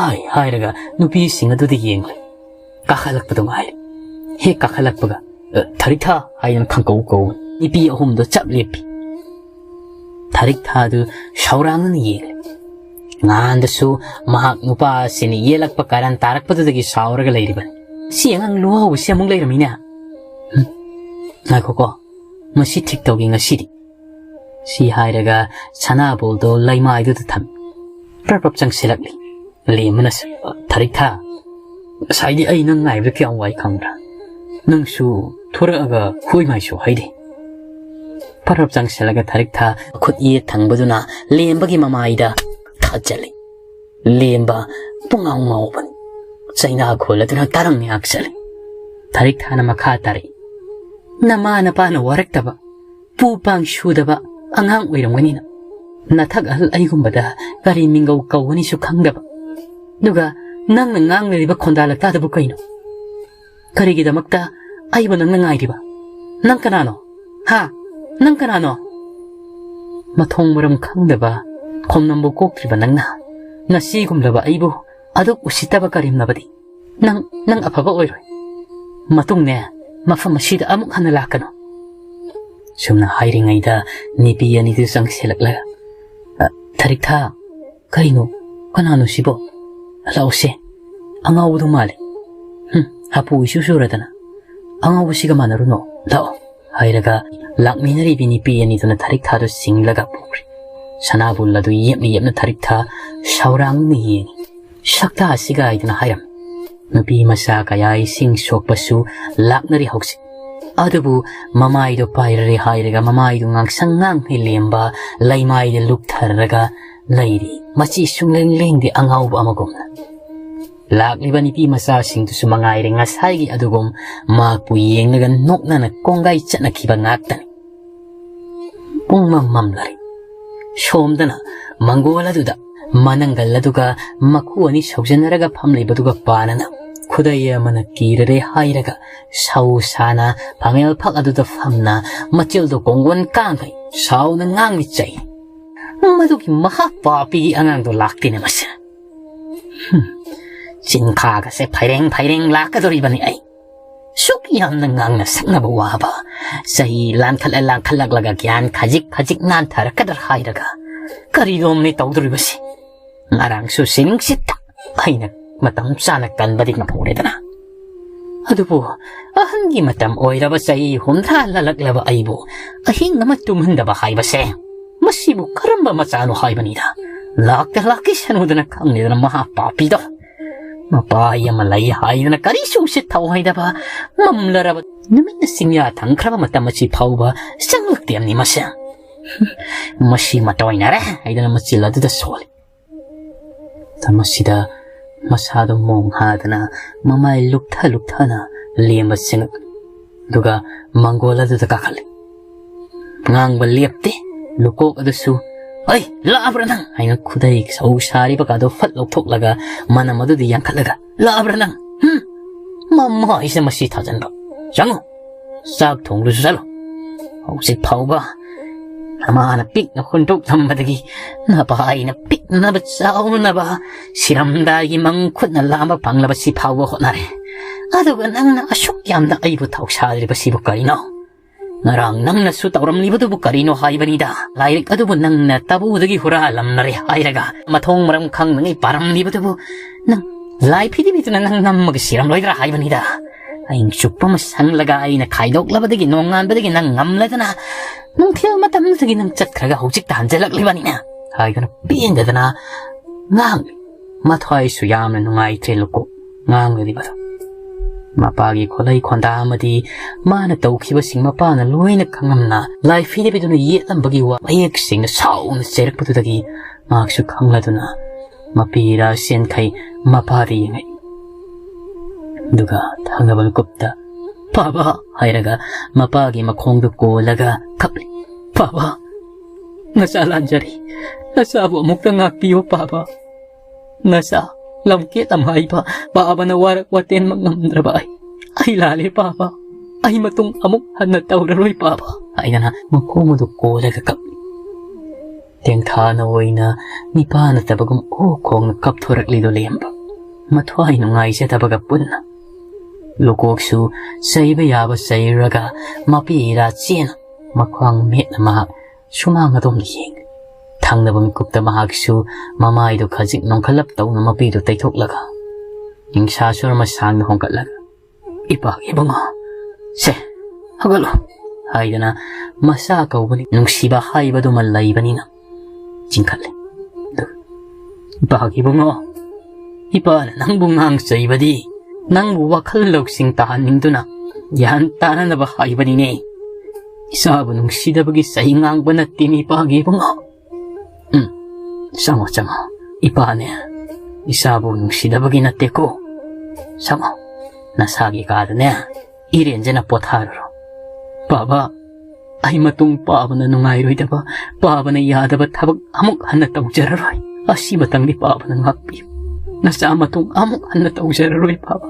"ꯑꯥꯏ" ꯍꯥꯏꯔꯒ ꯅꯨꯄꯤꯁꯤꯡ ꯑꯗꯨꯗ ꯌꯦꯡꯂꯦ꯫ ꯀꯥꯈꯠꯂꯛꯄꯗ ꯉꯥꯏꯔꯦ꯫ ꯍꯦꯛ ꯀꯥꯈꯠꯂꯛꯄꯒ, "ꯑ, ꯊꯥꯔꯤꯛꯊꯥ" ꯍꯥꯏꯗꯅ ꯈꯪꯀꯧ ꯀꯧꯕ ꯅꯨꯄꯤ ꯑꯍꯨꯝꯗꯣ ꯆꯞ ꯂꯦꯞꯄꯤ꯫ ꯊꯥꯔꯤꯛꯊꯥꯗꯨ ꯁꯥꯎꯔꯥꯡꯅꯅ ꯌꯦꯡꯂꯦ꯫ ꯉꯍꯥꯟꯗꯁꯨ ꯃꯍꯥꯛ ꯅꯨꯄꯥ ꯑꯁꯤꯅ ꯌꯦꯜꯂꯛꯄ ꯀꯥꯔꯟ ꯇꯥꯔꯛꯄꯗꯨꯗꯒꯤ ꯁꯥꯎꯔꯒ ꯂꯩꯔꯤꯕꯅꯤ꯫ "ꯁꯤ ꯑꯉꯥꯡ ꯂꯨꯍꯧꯕꯁꯤ ꯑꯃꯨꯛ ꯂꯩꯔꯝꯃꯤꯅꯦ꯫ ꯍꯨꯝ, ꯉꯥꯏꯈꯣꯀꯣ, ꯃꯁꯤ ꯊꯤꯛ ꯇꯧꯒꯦ ꯉꯁꯤꯗꯤ"꯫ ꯁꯤ ꯍꯥꯏꯔꯒ ꯁꯅꯥꯕꯣꯜꯗꯣ ꯂꯩꯃꯥꯏꯗꯨꯗ ꯊꯝꯃꯤ꯫ ꯄ꯭ꯔꯞ ꯄ꯭ꯔꯞ ꯆꯪꯁꯤꯜꯂꯛꯂꯤ꯫ ꯂꯦꯝꯕꯅꯁꯨ, "ꯊꯥꯔꯤꯛꯊꯥ, ꯉꯁꯥꯏꯗꯤ ꯑꯩ ꯅꯪ ꯉꯥꯏꯕꯗ ꯀꯌꯥꯝ ꯋꯥꯏ ꯈꯪꯕ꯭ꯔꯥ? ꯅꯪꯁꯨ ꯊꯣꯔꯛꯑꯒ ꯈꯣꯏ ꯃꯥꯏꯁꯨ ꯍꯩꯗꯦ"꯫ ꯄ꯭ꯔꯞ ꯄ꯭ꯔꯞ ꯆꯪꯁꯤꯜꯂꯒ ꯊꯥꯔꯤꯛꯊꯥ ꯈꯨꯠ ꯌꯦꯠ ꯊꯪꯕꯗꯨꯅ ꯂꯦꯝꯕꯒꯤ ꯃꯃꯥꯏꯗ ꯊꯥꯖꯜꯂꯤ꯫ ꯂꯦꯝꯕ ꯄꯨꯡꯉꯥꯎ ꯉꯥꯎꯕꯅꯤ꯫ ꯆꯩꯅꯥ ꯈꯣꯜꯂꯗꯨꯅ ꯇꯔꯪ ꯉꯥꯛ ꯆꯠꯂꯤ꯫ ꯊꯥꯔꯤꯛꯊꯥꯅ ꯃꯈꯥ ꯇꯥꯔꯛꯏ꯫ "ꯅꯃꯥ ꯅꯄꯥꯅ ꯋꯥꯔꯛꯇꯕ, ꯄꯨ ꯄꯥꯡ ꯁꯨꯗꯕ ꯑꯉꯥꯡ ꯑꯣꯏꯔꯝꯒꯅꯤꯅ꯫ ꯅꯊꯛ ꯑꯍꯜ ꯑꯩꯒꯨꯝꯕꯗ ꯀꯔꯤ ꯃꯤꯡꯒꯧ ꯀꯧꯒꯅꯤꯁꯨ ꯈꯪꯗꯕ꯫ ꯑꯗꯨꯒ ꯅꯪꯅ ꯉꯥꯡꯂꯤꯕ ꯈꯣꯟꯗꯥ ꯂꯛꯇꯥꯗꯕꯨ ꯀꯩꯅꯣ? ꯀꯔꯤꯒꯤꯗꯃꯛꯇ ꯑꯩꯕꯨ ꯅꯪꯅ ꯉꯥꯏꯔꯤꯕ? ꯅꯪ ꯀꯅꯥꯅꯣ?" ꯍꯥ? ꯅꯪ ꯀꯅꯥꯅꯣ? ꯃꯊꯣꯡ ꯃꯔꯝ ꯈꯪꯗꯕ, ꯈꯣꯝꯅꯝꯕꯨ ꯀꯣꯛꯇ꯭ꯔꯤꯕ ꯅꯪꯅ ꯉꯁꯤꯒꯨꯝꯂꯕ ꯑꯩꯕꯨ ꯑꯗꯨꯛ ꯎꯁꯤꯠꯇꯕ ꯀꯔꯦꯝꯅꯕꯗꯤ? ꯅꯪ, ꯅꯪ ꯑꯐꯕ ꯑꯣꯏꯔꯣꯏ꯫ ꯃꯇꯨꯡꯅꯦ, ꯃꯐꯝ ꯑꯁꯤꯗ ꯑꯃꯨꯛ ꯍꯟꯅ ꯂꯥꯛꯀꯅꯨ꯫ ꯁꯨꯝꯅ ꯍꯥꯏꯔꯤꯉꯩꯗ ꯅꯨꯄꯤ ꯑꯅꯤꯗꯨ ꯆꯪꯁꯤꯜꯂꯛꯂꯒ, "ꯑ, ꯊꯔꯤꯛꯊꯥ, ꯀꯩꯅꯣ? ꯀꯅꯥꯅꯣ ꯁꯤꯕꯣ? ꯂꯥꯛꯑꯣꯁꯦ꯫ ꯑꯉꯥꯎꯕꯗꯣ ꯃꯥꯜꯂꯦ꯫ ꯍꯨꯝ, ꯍꯥꯄꯨ ꯏꯁꯨ ꯁꯨꯔꯗꯅ꯫ ꯑꯉꯥꯎꯕꯁꯤꯒ ꯃꯥꯟꯅꯔꯨꯅꯣ꯫ ꯂꯥꯛꯑꯣ," ꯍꯥꯏꯔꯒ ꯂꯥꯛꯃꯤꯟꯅꯔꯤꯕꯤ ꯅꯨꯄꯤ ꯑꯅꯤꯗꯨꯅ ꯊꯔꯤꯛꯊꯥꯗꯨ ꯆꯤꯡꯂꯒ ꯄꯨꯈ꯭ꯔꯦ꯫ ꯁꯅꯥꯕꯨꯜ ꯑꯗꯨ ꯌꯦꯞꯅ ꯌꯦꯞꯅ ꯊꯔꯤꯛꯊꯥ ꯁꯥꯎꯔꯥꯡꯅ ꯌꯦꯡꯉꯤ꯫ "ꯁꯛꯇꯥ ꯑꯁꯤꯒ" ꯍꯥꯏꯗꯨꯅ ꯍꯥꯏꯔꯝꯃꯤ꯫ ꯅꯨꯄꯤ ꯃꯆꯥ ꯀꯌꯥ ꯏꯁꯤꯡ ꯁꯣꯛꯄꯁꯨ ꯂꯥꯛꯅꯔꯤ ꯍꯧꯖꯤꯛ꯫ ꯑꯗꯨꯕꯨ ꯃꯃꯥꯏꯗꯣ ꯄꯥꯏꯔꯔꯦ ꯍꯥꯏꯔꯒ ꯃꯃꯥꯏꯗꯨ ꯉꯥꯡꯁꯪ ꯉꯥꯡꯈꯩ ꯂꯦꯝꯕ ꯂꯩꯃꯥꯏꯗ ꯂꯨꯞꯊꯔꯒ ꯂꯩꯔꯤ꯫ ꯃꯆꯤ ꯁꯨꯡꯂꯦꯡ ꯂꯦꯡꯗꯦ, ꯑꯉꯥꯎꯕ ꯑꯃꯒꯨꯝꯅ꯫ ꯂꯥꯛꯂꯤꯕ ꯅꯨꯄꯤ ꯃꯆꯥꯁꯤꯡꯗꯨꯁꯨ ꯃꯉꯥꯏꯔꯦ, ꯉꯁꯥꯏꯒꯤ ꯑꯗꯨꯒꯨꯝ ꯃꯍꯥꯛꯄꯨ ꯌꯦꯡꯂꯒ ꯅꯣꯛꯅꯅ ꯀꯣꯡꯒꯥꯏ ꯆꯠꯅꯈꯤꯕ ꯉꯥꯛꯇꯅꯤ꯫ ꯄꯨꯡꯃꯝ ꯃꯝꯂꯔꯦ꯫ ꯁꯣꯝꯗꯅ ꯃꯪꯒꯣꯜ ꯑꯗꯨꯗ ꯃꯅꯪꯒꯜ ꯑꯗꯨꯒ ꯃꯈꯨ ꯑꯅꯤ ꯁꯧꯖꯟꯅꯔꯒ ꯐꯝꯂꯤꯕꯗꯨꯒ ꯄꯥꯅꯅ ꯈꯨꯗꯩ ꯑꯃꯅ ꯀꯤꯔꯔꯦ ꯍꯥꯏꯔꯒ ꯁꯧ ꯁꯥꯅ ꯐꯝꯃꯦꯜ ꯐꯛ ꯑꯗꯨꯗ ꯐꯝꯅ ꯃꯆꯤꯜꯗꯣ ꯀꯣꯡꯒꯣꯟ ꯀꯥꯡꯈꯩ ꯁꯥꯎꯅ ꯉꯥꯡꯂꯤ ꯆꯩ꯫ ꯃꯗꯨꯒꯤ ꯃꯍꯥꯄꯥꯄꯤꯒꯤ ꯑꯉꯥꯡꯗꯣ ꯂꯥꯛꯇꯦꯅꯦ ꯃꯁꯦ꯫ ꯍꯨꯝ, ꯆꯤꯟꯈꯥꯒꯁꯦ ꯐꯩꯔꯦꯡ ꯐꯩꯔꯦꯡ ꯂꯥꯛꯀꯗꯧꯔꯤꯕꯅꯤ ꯑꯩ꯫ ꯁꯨꯛ ꯌꯥꯝꯅ ꯉꯥꯡꯅ ꯁꯛꯅꯕ ꯋꯥꯕ, ꯆꯍꯤ ꯂꯥꯟꯈꯠꯂ ꯂꯥꯟꯈꯠꯂꯛꯂꯒ ꯒ꯭ꯌꯥꯟ ꯈꯖꯤꯛ ꯈꯖꯤꯛ ꯅꯥꯟꯊꯔꯛꯀꯗ꯭ꯔꯥ ꯍꯥꯏꯔꯒ ꯀꯔꯤꯅꯣꯝꯅꯦ ꯇꯧꯗꯣꯔꯤꯕꯁꯤ꯫ ꯉꯔꯥꯡꯁꯨ ꯁꯤꯅꯤꯡꯁꯤꯠꯇ ꯑꯩꯅ ꯃꯇꯝ ꯆꯥꯅ ꯀꯟꯕꯗꯤ ꯉꯝꯍꯧꯔꯦꯗꯅ꯫ ꯑꯗꯨꯕꯨ ꯑꯍꯟꯒꯤ ꯃꯇꯝ ꯑꯣꯏꯔꯕ ꯆꯍꯤ ꯍꯨꯝꯗ꯭ꯔꯥ ꯂꯥꯜꯂꯛꯂꯕ ꯑꯩꯕꯨ ꯑꯍꯤꯡ ꯑꯃ ꯇꯨꯝꯍꯟꯗꯕ ꯍꯥꯏꯕꯁꯦ ꯃꯁꯤꯕꯨ ꯀꯔꯝꯕ ꯃꯆꯥꯅꯣ ꯍꯥꯏꯕꯅꯤꯗ꯫ ꯂꯥꯛꯇ ꯂꯥꯛꯈꯤꯁꯅꯨꯗꯅ ꯈꯪꯂꯦꯗꯅ ꯃꯍꯥ ꯄꯥꯄꯤꯗꯣ꯫ ꯃꯄꯥ ꯑꯃ ꯂꯩ ꯍꯥꯏꯗꯅ ꯀꯔꯤꯁꯨ ꯎꯁꯤꯠ ꯊꯧꯑꯣꯏꯗꯕ, ꯃꯝꯂꯔꯕ ꯅꯨꯃꯤꯠꯅ ꯆꯤꯡꯌꯥ ꯊꯪꯈ꯭ꯔꯕ ꯃꯇꯝ ꯑꯁꯤ ꯐꯥꯎꯕ ꯆꯪꯂꯛꯇꯦ ꯑꯃꯅꯤ ꯃꯁꯦ꯫ ꯃꯁꯤ ꯃꯇꯣꯏꯅꯔꯦ ꯍꯥꯏꯗꯅ ꯃꯆꯤꯜ ꯑꯗꯨꯗ ꯁꯣꯜꯂꯤ꯫ ꯃꯁꯤꯗ ꯃꯁꯥꯗꯣ ꯃꯣꯡ ꯍꯥꯗꯅ ꯃꯃꯥꯏ ꯂꯨꯞꯊ ꯂꯨꯞꯊꯅ ꯂꯦꯝꯕ ꯆꯪꯉꯛ-, ꯑꯗꯨꯒ ꯃꯪꯒꯣꯜ ꯑꯗꯨꯗ ꯀꯥꯈꯠꯂꯤ꯫ ꯉꯥꯡꯕ ꯂꯦꯞꯇꯦ꯫ ꯂꯨꯀꯣꯛ ꯑꯗꯨꯁꯨ, "ꯑꯩ, ꯂꯥꯛꯑꯕ꯭ꯔꯥ ꯅꯪ?" ꯍꯥꯏꯅ ꯈꯨꯗꯩ ꯁꯧ ꯁꯥꯔꯤꯕ ꯀꯥꯗꯣ ꯐꯠ ꯂꯧꯊꯣꯛꯂꯒ ꯃꯅꯝ ꯑꯗꯨꯗ ꯌꯥꯟꯈꯠꯂꯒ, "ꯂꯥꯛꯑꯕ꯭ꯔꯥ ꯅꯪ? ꯍꯨꯝ? ꯃꯃꯥꯏꯁꯦ ꯃꯁꯤ ꯊꯥꯖꯟꯕ꯫ ꯆꯪꯉꯣ꯫ ꯆꯥꯛ ꯊꯣꯡꯂꯨꯁꯨ ꯆꯠꯂꯣ꯫" ꯍꯧꯖꯤꯛ ꯐꯥꯎꯕ ꯅꯃꯥꯅ ꯄꯤꯛꯅ ꯍꯨꯟꯗꯣꯛꯂꯝꯕꯗꯒꯤ ꯅꯄꯥ ꯑꯩꯅ ꯄꯤꯛꯅꯕ ꯆꯥꯎꯅꯕ ꯁꯤꯔꯝꯗꯥꯏꯒꯤ ꯃꯪ ꯈꯨꯠꯅ ꯂꯥꯝꯕ ꯐꯪꯂꯕ ꯁꯤ ꯐꯥꯎꯕ ꯍꯣꯠꯅꯔꯦ꯫ ꯑꯗꯨꯒ ꯅꯪꯅ ꯑꯁꯨꯛ ꯌꯥꯝꯅ ꯑꯩꯕꯨ ꯊꯧꯁꯥꯗ꯭ꯔꯤꯕꯁꯤꯕꯨ ꯀꯔꯤꯅꯣ? ꯉꯔꯥꯡ ꯅꯪꯅꯁꯨ ꯇꯧꯔꯝꯂꯤꯕꯗꯨꯕꯨ ꯀꯔꯤꯅꯣ ꯍꯥꯏꯕꯅꯤꯗ? ꯂꯥꯏꯔꯤꯛ ꯑꯗꯨꯕꯨ ꯅꯪꯅ ꯇꯕꯨꯗꯒꯤ ꯍꯨꯔꯥꯜꯂꯝꯂꯔꯦ ꯍꯥꯏꯔꯒ ꯃꯊꯣꯡ ꯃꯔꯝ ꯈꯪꯗꯉꯩ ꯄꯥꯔꯝꯂꯤꯕꯗꯨꯕꯨ ꯅꯪ ꯂꯥꯏ ꯐꯤꯗꯤꯕꯤꯗꯨꯅ ꯅꯪ ꯅꯝꯃꯒ ꯁꯤꯔꯝꯂꯣꯏꯗ꯭ꯔꯥ ꯍꯥꯏꯕꯅꯤꯗ? ꯑꯍꯤꯡ ꯆꯨꯞꯄ ꯑꯃ ꯁꯪꯂꯒ ꯑꯩꯅ ꯈꯥꯏꯗꯣꯛꯂꯕꯗꯒꯤ ꯅꯣꯡꯉꯥꯟꯕꯗꯒꯤ ꯅꯪ ꯉꯝꯂꯗꯅ ꯅꯨꯡꯊꯤꯜ ꯃꯇꯝꯗꯨꯗꯒꯤ ꯅꯪ ꯆꯠꯈ꯭ꯔꯒ ꯍꯧꯖꯤꯛꯇ ꯍꯟꯖꯤꯜꯂꯛꯂꯤꯕꯅꯤꯅ ꯍꯥꯏꯗꯨꯅ ꯄꯦꯟꯗꯗꯅ ꯉꯥꯡꯂꯤ꯫ ꯃꯊ꯭ꯋꯥꯏꯁꯨ ꯌꯥꯝꯅ ꯅꯨꯡꯉꯥꯏꯇ꯭ꯔꯦ ꯂꯨꯀꯣꯛ ꯉꯥꯡꯂꯤꯕꯗꯣ꯫ ꯃꯄꯥꯒꯤ ꯈꯣꯜꯂꯩ ꯈꯣꯟꯗꯥ ꯑꯃꯗꯤ ꯃꯥꯅ ꯇꯧꯈꯤꯕꯁꯤꯡ ꯃꯄꯥꯅ ꯂꯣꯏꯅ ꯈꯪꯂꯝꯅ ꯂꯥꯏ ꯐꯤꯗꯕꯤꯗꯨꯅ ꯌꯦꯠꯂꯝꯕꯒꯤ ꯋꯥ ꯃꯌꯦꯛ ꯁꯦꯡꯅ ꯁꯥꯎꯅ ꯆꯩꯔꯛꯄꯗꯨꯗꯒꯤ ꯃꯍꯥꯛꯁꯨ ꯈꯪꯂꯗꯨꯅ ꯃꯄꯤ ꯏꯔꯥ ꯆꯦꯟꯈꯩ ꯃꯄꯥꯗ ꯌꯦꯡꯉꯛꯏ꯫ ꯑꯗꯨꯒ ꯊꯪꯅꯕ ꯃꯤꯀꯨꯞꯇ "ꯄꯥꯕ" ꯍꯥꯏꯔꯒ ꯃꯄꯥꯒꯤ ꯃꯈꯣꯡꯗꯨ ꯀꯣꯜꯂꯒ ꯀꯞꯂꯤ꯫ "ꯄꯥꯕ, ꯅꯆꯥ ꯂꯥꯟꯖꯔꯤ, ꯅꯆꯥꯕꯨ ꯑꯃꯨꯛꯇ ꯉꯥꯛꯄꯤꯌꯨ ꯄꯥꯕ꯫ ꯅꯆꯥ ꯂꯝꯀꯦꯠ ꯂꯝꯍꯥꯏꯕ ꯄꯥꯕꯅ ꯋꯥꯔꯛ ꯋꯥꯇꯦꯟꯃꯛ ꯉꯝꯗ꯭ꯔꯕ ꯑꯩ, ꯑꯩ ꯂꯥꯜꯂꯦ ꯄꯥꯕ, ꯑꯩ ꯃꯇꯨꯡ ꯑꯃꯨꯛ ꯍꯟꯅ ꯇꯧꯔꯔꯣꯏ ꯄꯥꯕ" ꯍꯥꯏꯗꯅ ꯃꯈꯣꯡ ꯑꯗꯨ ꯀꯣꯜꯂꯒ ꯀꯞꯂꯤ꯫ ꯇꯦꯡꯊꯥꯅ ꯑꯣꯏꯅ ꯅꯤꯄꯥ ꯅꯠꯇꯕꯒꯨꯝ ꯑꯣ ꯈꯣꯡꯅ ꯀꯞꯊꯣꯔꯛꯂꯤꯗꯣ ꯂꯦꯝꯕ ꯃꯊ꯭ꯋꯥꯏ ꯅꯨꯡꯉꯥꯏꯖꯗꯕꯒ ꯄꯨꯟꯅ ꯂꯨꯀꯣꯛꯁꯨ ꯆꯩꯕ ꯌꯥꯕ ꯆꯩꯔꯒ ꯃꯄꯤ ꯏꯔꯥ ꯆꯦꯅ ꯃꯈ꯭ꯋꯥꯡ ꯃꯦꯠꯅ ꯃꯍꯥꯛ ꯁꯨꯃꯥꯡ ꯑꯗꯣꯝꯗ ꯌꯦꯡꯂꯤ꯫ ꯊꯪꯅꯕ ꯃꯤꯀꯨꯞꯇ ꯃꯍꯥꯛꯁꯨ ꯃꯃꯥꯏꯗꯨ ꯈꯖꯤꯛ ꯅꯣꯡꯈꯠꯂꯞ ꯇꯧꯅ ꯃꯄꯤꯗꯨ ꯇꯩꯊꯣꯛꯂꯒ ꯅꯤꯡꯁꯥ ꯁꯣꯔ ꯑꯃ ꯁꯥꯡꯅ ꯍꯣꯡꯒꯠꯂꯒ "ꯏꯄꯥꯒꯤ ꯏꯕꯨꯡꯉꯣ, ꯁꯦ, ꯍꯧꯒꯠꯂꯣ" ꯍꯥꯏꯗꯅ ꯃꯆꯥ ꯀꯧꯕꯅꯤ ꯅꯨꯡꯁꯤꯕ ꯍꯥꯏꯕꯗꯨꯃ ꯂꯩꯕꯅꯤꯅ ꯆꯤꯡꯈꯠꯂꯦ꯫ ꯑꯗꯨ "ꯏꯄꯥꯒꯤ ꯏꯕꯨꯡꯉꯣ, ꯏꯄꯥꯅ ꯅꯪꯕꯨ ꯉꯥꯡ ꯆꯩꯕꯗꯤ ꯅꯪꯕꯨ ꯋꯥꯈꯜ ꯂꯧꯁꯤꯡ ꯇꯥꯍꯟꯅꯤꯡꯗꯨꯅ ꯒ꯭ꯌꯥꯟ ꯇꯥꯅꯅꯕ ꯍꯥꯏꯕꯅꯤꯅꯦ꯫ ꯏꯆꯥꯕꯨ ꯅꯨꯡꯁꯤꯗꯕꯒꯤ ꯆꯩ ꯉꯥꯡꯕ ꯅꯠꯇꯦꯅꯦ ꯏꯄꯥꯒꯤ ꯏꯕꯨꯡꯉꯣ꯫ ꯎꯝ, ꯆꯪꯉꯣ, ꯆꯪꯉꯣ꯫ ꯏꯄꯥꯅꯦ, ꯏꯆꯥꯕꯨ ꯅꯨꯡꯁꯤꯗꯕꯒꯤ ꯅꯠꯇꯦꯀꯣ꯫ ꯆꯪꯉꯣ, ꯅꯁꯥꯒꯤ ꯀꯥꯗꯅꯦ ꯏꯔꯦꯟꯖꯅ ꯄꯣꯊꯥꯔꯨꯔꯣ꯫ ꯄꯥꯕ, ꯑꯩ ꯃꯇꯨꯡ ꯄꯥꯕꯅ ꯅꯨꯡꯉꯥꯏꯔꯣꯏꯗꯕ, ꯄꯥꯕꯅ ꯌꯥꯗꯕ ꯊꯕꯛ ꯑꯃꯨꯛ ꯍꯟꯅ ꯇꯧꯖꯔꯔꯣꯏ꯫ ꯑꯁꯤꯃꯇꯪꯗꯤ ꯄꯥꯕꯅ ꯉꯥꯛꯄꯤꯌꯨ꯫ ꯅꯆꯥ ꯃꯇꯨꯡ ꯑꯃꯨꯛ ꯍꯟꯅ ꯇꯧꯖꯔꯔꯣꯏ ꯄꯥꯕ꯫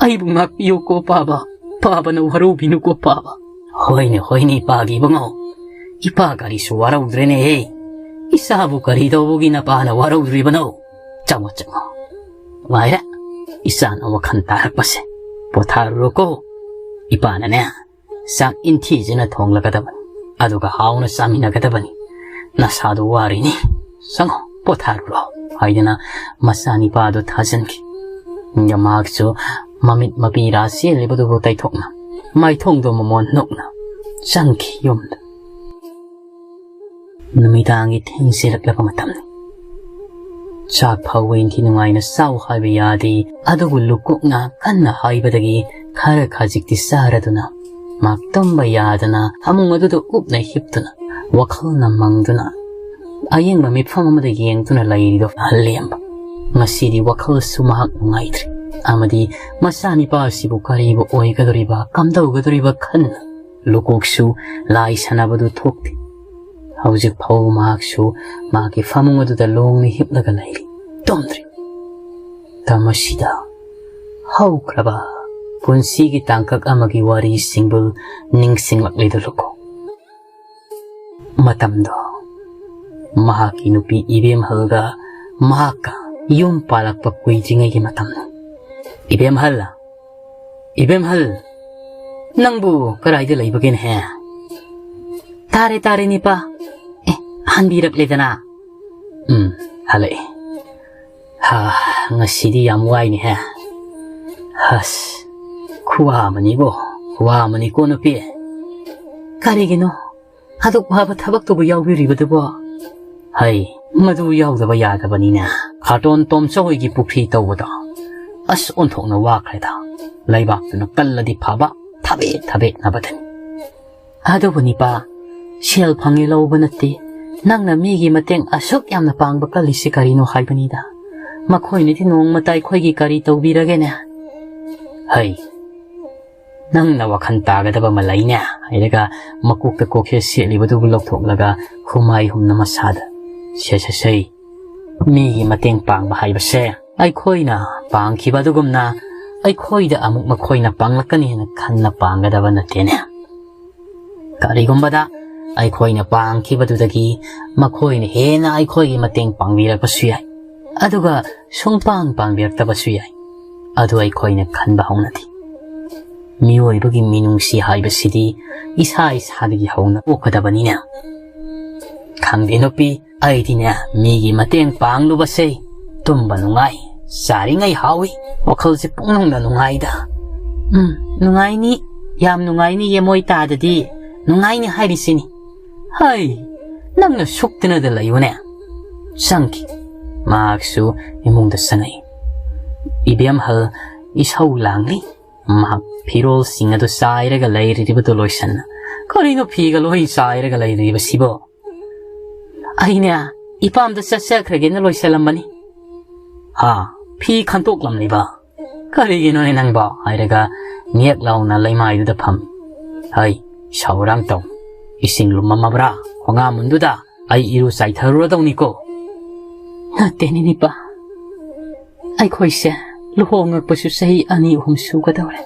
ꯑꯩꯕꯨ ꯉꯥꯛꯄꯤꯌꯨꯀꯣ ꯄꯥꯕ꯫ ꯄꯥꯕꯅ ꯋꯥꯔꯧꯕꯤꯅꯨꯀꯣ ꯄꯥꯕ꯫ "ꯍꯣꯏꯅꯦ, ꯍꯣꯏꯅꯦ, ꯏꯄꯥꯒꯤ ꯏꯕꯨꯡꯉꯣ꯫ ꯏꯄꯥ ꯀꯔꯤꯁꯨ ꯋꯥꯔꯧꯗ꯭ꯔꯦꯅꯦꯍꯦ꯫ ꯏꯆꯥꯕꯨ ꯀꯔꯤ ꯇꯧꯕꯒꯤ ꯅꯄꯥꯅ ꯋꯥꯔꯧꯗ꯭ꯔꯤꯕꯅꯣ? ꯆꯪꯉꯣ, ꯆꯪꯉꯣ꯫ ꯅꯨꯡꯉꯥꯏꯔꯦ꯫ ꯏꯆꯥꯅ ꯋꯥꯈꯜ ꯇꯥꯔꯛꯄꯁꯦ꯫ ꯄꯣꯊꯥꯔꯨꯔꯣꯀꯣ꯫ ꯏꯄꯥꯅꯅꯦ, ꯆꯥꯛ ꯏꯟꯊꯤꯖꯅ ꯊꯣꯡꯂꯒꯗꯕꯅꯤ꯫ ꯑꯗꯨꯒ ꯍꯥꯎꯅ ꯆꯥꯃꯤꯟꯅꯒꯗꯕꯅꯤ꯫ ꯅꯁꯥꯗꯨ ꯋꯥꯔꯤꯅꯤ꯫ ꯆꯪꯉꯣ, ꯄꯣꯊꯥꯔꯨꯔꯣ" ꯍꯥꯏꯗꯅ ꯃꯆꯥꯅꯤꯄꯥꯗꯨ ꯊꯥꯖꯤꯟꯈꯤ꯫ ꯃꯍꯥꯛꯁꯨ ꯃꯃꯤꯠ ꯃꯄꯤ ꯔꯥ ꯆꯦꯜꯂꯤꯕꯗꯨꯕꯨ ꯇꯩꯊꯣꯛꯅ, ꯃꯥꯏꯊꯣꯡꯗꯣ ꯃꯃꯣꯟ ꯅꯣꯛꯅ ꯆꯪꯈꯤ ꯌꯨꯝꯗ꯫ ꯅꯨꯃꯤꯗꯥꯡꯒꯤ ꯊꯦꯡꯖꯤꯜꯂꯛꯂꯕ ꯃꯇꯝꯅꯤ꯫ ꯆꯥꯛ ꯐꯥꯎꯕ ꯏꯟꯊꯤ ꯅꯨꯡꯉꯥꯏꯅ ꯆꯥꯎ ꯍꯥꯏꯕ ꯌꯥꯗꯦ, ꯑꯗꯨꯕꯨ ꯂꯨꯀꯣꯛꯅ ꯀꯟꯅ ꯍꯥꯏꯕꯗꯒꯤ ꯈꯔ ꯈꯖꯤꯛꯇꯤ ꯆꯥꯔꯗꯨꯅ, ꯃꯍꯥꯛ ꯇꯨꯝꯕ ꯌꯥꯗꯅ ꯐꯃꯨꯡ ꯑꯗꯨꯗ ꯎꯞꯅ ꯍꯤꯞꯇꯨꯅ, ꯋꯥꯈꯜꯅ ꯃꯪꯗꯨꯅ, ꯑꯌꯦꯡꯕ ꯃꯤꯠꯐꯝ ꯑꯃꯗ ꯌꯦꯡꯗꯨꯅ ꯂꯩꯔꯤꯗꯣ ꯂꯦꯝꯕ꯫ ꯉꯁꯤꯗꯤ ꯋꯥꯈꯜꯁꯨ ꯃꯍꯥꯛ ꯅꯨꯡꯉꯥꯏꯇ꯭ꯔꯦ, ꯑꯃꯗꯤ ꯃꯆꯥꯅꯤꯄꯥ ꯑꯁꯤꯕꯨ ꯀꯔꯤꯕꯨ ꯑꯣꯏꯒꯗꯧꯔꯤꯕ, ꯀꯝꯗꯧꯒꯗꯧꯔꯤꯕ ꯈꯟꯅ ꯂꯨꯀꯣꯛꯁꯨ ꯂꯥꯏ ꯁꯥꯟꯅꯕꯗꯨ ꯊꯣꯛꯇꯦ꯫ ꯍꯧꯖꯤꯛ ꯐꯥꯎ ꯃꯍꯥꯛꯁꯨ ꯃꯍꯥꯛꯀꯤ ꯐꯃꯨꯡ ꯑꯗꯨꯗ ꯂꯣꯡꯅ ꯍꯤꯞꯂꯒ ꯂꯩꯔꯤ, ꯇꯨꯝꯗ꯭ꯔꯤ꯫ ꯇꯃꯁꯤꯗ ꯍꯧꯈ꯭ꯔꯕ ꯄꯨꯟꯁꯤꯒꯤ ꯇꯥꯡꯀꯛ ꯑꯃꯒꯤ ꯋꯥꯔꯤꯁꯤꯡꯕꯨ ꯅꯤꯡꯁꯤꯡꯂꯛꯂꯤꯗꯨ ꯂꯨꯀꯣꯛ꯫ ꯃꯇꯝꯗꯣ ꯃꯍꯥꯛꯀꯤ ꯅꯨꯄꯤ ꯏꯕꯦꯝꯍꯜꯒ ꯃꯍꯥꯛꯀ ꯌꯨꯝ ꯄꯥꯜꯂꯛꯄ ꯀꯨꯏꯗ꯭ꯔꯤꯉꯩꯒꯤ ꯃꯇꯝꯅꯤ꯫ "ꯏꯕꯦꯝꯍꯜ, ꯏꯕꯦꯝꯍꯜ, ꯅꯪꯕꯨ ꯀꯗꯥꯏꯗ ꯂꯩꯕꯒꯦꯅꯦꯍꯦ?" "ꯇꯥꯔꯦ, ꯇꯥꯔꯦ, ꯅꯤꯄꯥ꯫ ꯑꯦ, ꯍꯟꯕꯤꯔꯛꯂꯦꯗꯅ?" "ꯎꯝ, ꯍꯜꯂꯛꯑꯦ꯫ ꯍꯥ, ꯉꯁꯤꯗꯤ ꯌꯥꯝ ꯋꯥꯏꯅꯦꯍꯦ꯫ ꯑꯁ, ꯈꯨꯋꯥ ꯑꯃꯅꯤꯕꯣ, ꯈꯨꯋꯥ ꯑꯃꯅꯤꯀꯣ ꯅꯨꯄꯤ꯫ ꯀꯔꯤꯒꯤꯅꯣ ꯑꯗꯨꯛ ꯋꯥꯕ ꯊꯕꯛꯇꯨꯕꯨ ꯌꯥꯎꯕꯤꯔꯤꯕꯗꯨꯕꯣ?" "ꯍꯩ, ꯃꯗꯨ ꯌꯥꯎꯗꯕ ꯌꯥꯗꯕꯅꯤꯅꯦ꯫ ꯈꯥꯇꯣꯟ ꯇꯣꯝꯆꯧ ꯍꯣꯏꯒꯤ ꯄꯨꯈ꯭ꯔꯤ ꯇꯧꯕꯗꯣ꯫ ꯑꯁ, ꯑꯣꯟꯊꯣꯛꯅ ꯋꯥꯈ꯭ꯔꯦꯗ꯫ ꯂꯩꯕꯥꯛꯇꯨꯅ ꯀꯜꯂꯗꯤ ꯐꯕ, ꯊꯕꯦꯠ ꯊꯕꯦꯠꯅꯕꯗꯅꯤ꯫ ꯑꯗꯨꯕꯨ ꯅꯤꯄꯥ, ꯁꯦꯜ ꯐꯪꯉꯦ ꯂꯧꯕ ꯅꯠꯇꯦ꯫ ꯅꯪꯅ ꯃꯤꯒꯤ ꯃꯇꯦꯡ ꯑꯁꯨꯛ ꯌꯥꯝꯅ ꯄꯥꯡꯕ ꯀꯜꯂꯤꯁꯤ ꯀꯔꯤꯅꯣ ꯍꯥꯏꯕꯅꯤꯗ꯫ ꯃꯈꯣꯏꯅꯗꯤ ꯅꯣꯡꯃꯇ ꯑꯩꯈꯣꯏꯒꯤ ꯀꯔꯤ ꯇꯧꯕꯤꯔꯒꯦꯅꯦ?" "ꯍꯩ, ꯅꯪꯅ ꯋꯥꯈꯜ ꯇꯥꯒꯗꯕ ꯑꯃ ꯂꯩꯅꯦ" ꯍꯥꯏꯔꯒ ꯃꯀꯣꯛꯇ ꯀꯣꯛꯁꯦ ꯁꯦꯠꯂꯤꯕꯗꯨꯕꯨ ꯂꯧꯊꯣꯛꯂꯒ ꯍꯨꯃꯥꯏ ꯍꯨꯝꯅ ꯃꯁꯥꯗ, "ꯁꯦ, ꯁꯦ, ꯁꯦ, ꯃꯤꯒꯤ ꯃꯇꯦꯡ ꯄꯥꯡꯕ ꯍꯥꯏꯕꯁꯦ ꯑꯩꯈꯣꯏꯅ ꯄꯥꯡꯈꯤꯕ ꯑꯗꯨꯒꯨꯝꯅ ꯑꯩꯈꯣꯏꯗ ꯑꯃꯨꯛ ꯃꯈꯣꯏꯅ ꯄꯥꯡꯂꯛꯀꯅꯤ ꯍꯥꯏꯅ ꯈꯟꯅ ꯄꯥꯡꯒꯗꯕ ꯅꯠꯇꯦꯅꯦ꯫ ꯀꯔꯤꯒꯨꯝꯕꯗ ꯑꯩꯈꯣꯏꯅ ꯄꯥꯡꯈꯤꯕꯗꯨꯗꯒꯤ ꯃꯈꯣꯏꯅ ꯍꯦꯟꯅ ꯑꯩꯈꯣꯏꯒꯤ ꯃꯇꯦꯡ ꯄꯥꯡꯕꯤꯔꯛꯄꯁꯨ ꯌꯥꯏ, ꯑꯗꯨꯒ ꯁꯨꯡꯄꯥꯡ ꯄꯥꯡꯕꯤꯔꯛꯇꯕꯁꯨ ꯌꯥꯏ꯫ ꯑꯗꯨ ꯑꯩꯈꯣꯏꯅ ꯈꯟꯕ ꯍꯧꯅꯗꯦ꯫ ꯃꯤꯑꯣꯏꯕꯒꯤ ꯃꯤꯅꯨꯡꯁꯤ ꯍꯥꯏꯕꯁꯤꯗꯤ ꯏꯁꯥ ꯏꯁꯥꯗꯒꯤ ꯍꯧꯅ ꯄꯣꯛꯀꯗꯕꯅꯤꯅ꯫ ꯈꯪꯗꯦ ꯅꯨꯄꯤ, ꯑꯩꯗꯤꯅꯦ, ꯃꯤꯒꯤ ꯃꯇꯦꯡ ꯄꯥꯡꯂꯨꯕꯁꯦ ꯇꯨꯝꯕ ꯅꯨꯡꯉꯥꯏ, ꯆꯥꯔꯤꯉꯩ ꯍꯥꯎꯏ, ꯋꯥꯈꯜꯁꯦ ꯄꯨꯛꯅꯤꯡꯗ ꯅꯨꯡꯉꯥꯏꯗ꯫ ꯎꯝ, ꯅꯨꯡꯉꯥꯏꯅꯤ, ꯌꯥꯝ ꯅꯨꯡꯉꯥꯏꯅꯤ ꯌꯦꯃꯣꯏ ꯇꯥꯗꯗꯤ꯫ ꯅꯨꯡꯉꯥꯏꯅꯤ ꯍꯥꯏꯔꯤꯁꯤꯅꯤ꯫ ꯍꯩ, ꯅꯪꯅ ꯁꯨꯛꯇꯅꯗ ꯂꯩꯌꯨꯅꯦ꯫ ꯆꯪꯈꯤ꯫ ꯃꯍꯥꯛꯁꯨ ꯏꯃꯨꯡꯗ ꯆꯪꯉꯛꯏ꯫ ꯏꯕꯦꯝꯍꯜ ꯏꯁꯧ ꯂꯥꯡꯂꯤ꯫ ꯃꯍꯥꯛ ꯐꯤꯔꯣꯜꯁꯤꯡ ꯑꯗꯨ ꯆꯥꯏꯔꯒ ꯂꯩꯔꯤꯕꯗꯨ ꯂꯣꯏꯁꯟꯅ꯫ "ꯀꯔꯤꯅꯣ ꯐꯤꯒ ꯂꯣꯏ ꯆꯥꯏꯔꯒ ꯂꯩꯔꯤꯕꯁꯤꯕꯣ?" "ꯑꯩꯅꯦ, ꯏꯄꯥꯝꯗ ꯆꯠꯆꯈ꯭ꯔꯒꯦꯅ ꯂꯣꯏꯁꯜꯂꯝꯕꯅꯤ꯫" "ꯍꯥ? ꯐꯤ ꯈꯟꯇꯣꯛꯂꯝꯂꯤꯕ? ꯀꯔꯤꯒꯤꯅꯣꯅꯦ ꯅꯪꯕꯣ?" ꯍꯥꯏꯔꯒ ꯅꯦꯛ ꯂꯥꯎꯅ ꯂꯩꯃꯥꯏꯗꯨꯗ ꯐꯝ꯫ "ꯍꯩ, ꯁꯥꯎꯔꯥꯡ ꯇꯧ꯫ ꯏꯁꯤꯡ ꯂꯨꯝꯃꯝꯃꯕ꯭ꯔꯥ ꯈꯣꯡꯉꯥꯃꯨꯟꯗꯨꯗ? ꯑꯩ ꯏꯔꯨ ꯆꯥꯏꯊꯔꯨꯔꯗꯧꯅꯤꯀꯣ꯫" "ꯅꯠꯇꯦꯅꯦ ꯅꯤꯄꯥ, ꯑꯩꯈꯣꯏꯁꯦ ꯂꯨꯍꯣꯡꯉꯛꯄꯁꯨ ꯆꯍꯤ ꯑꯅꯤ ꯑꯍꯨꯝ ꯁꯨꯒꯗꯧꯔꯦ꯫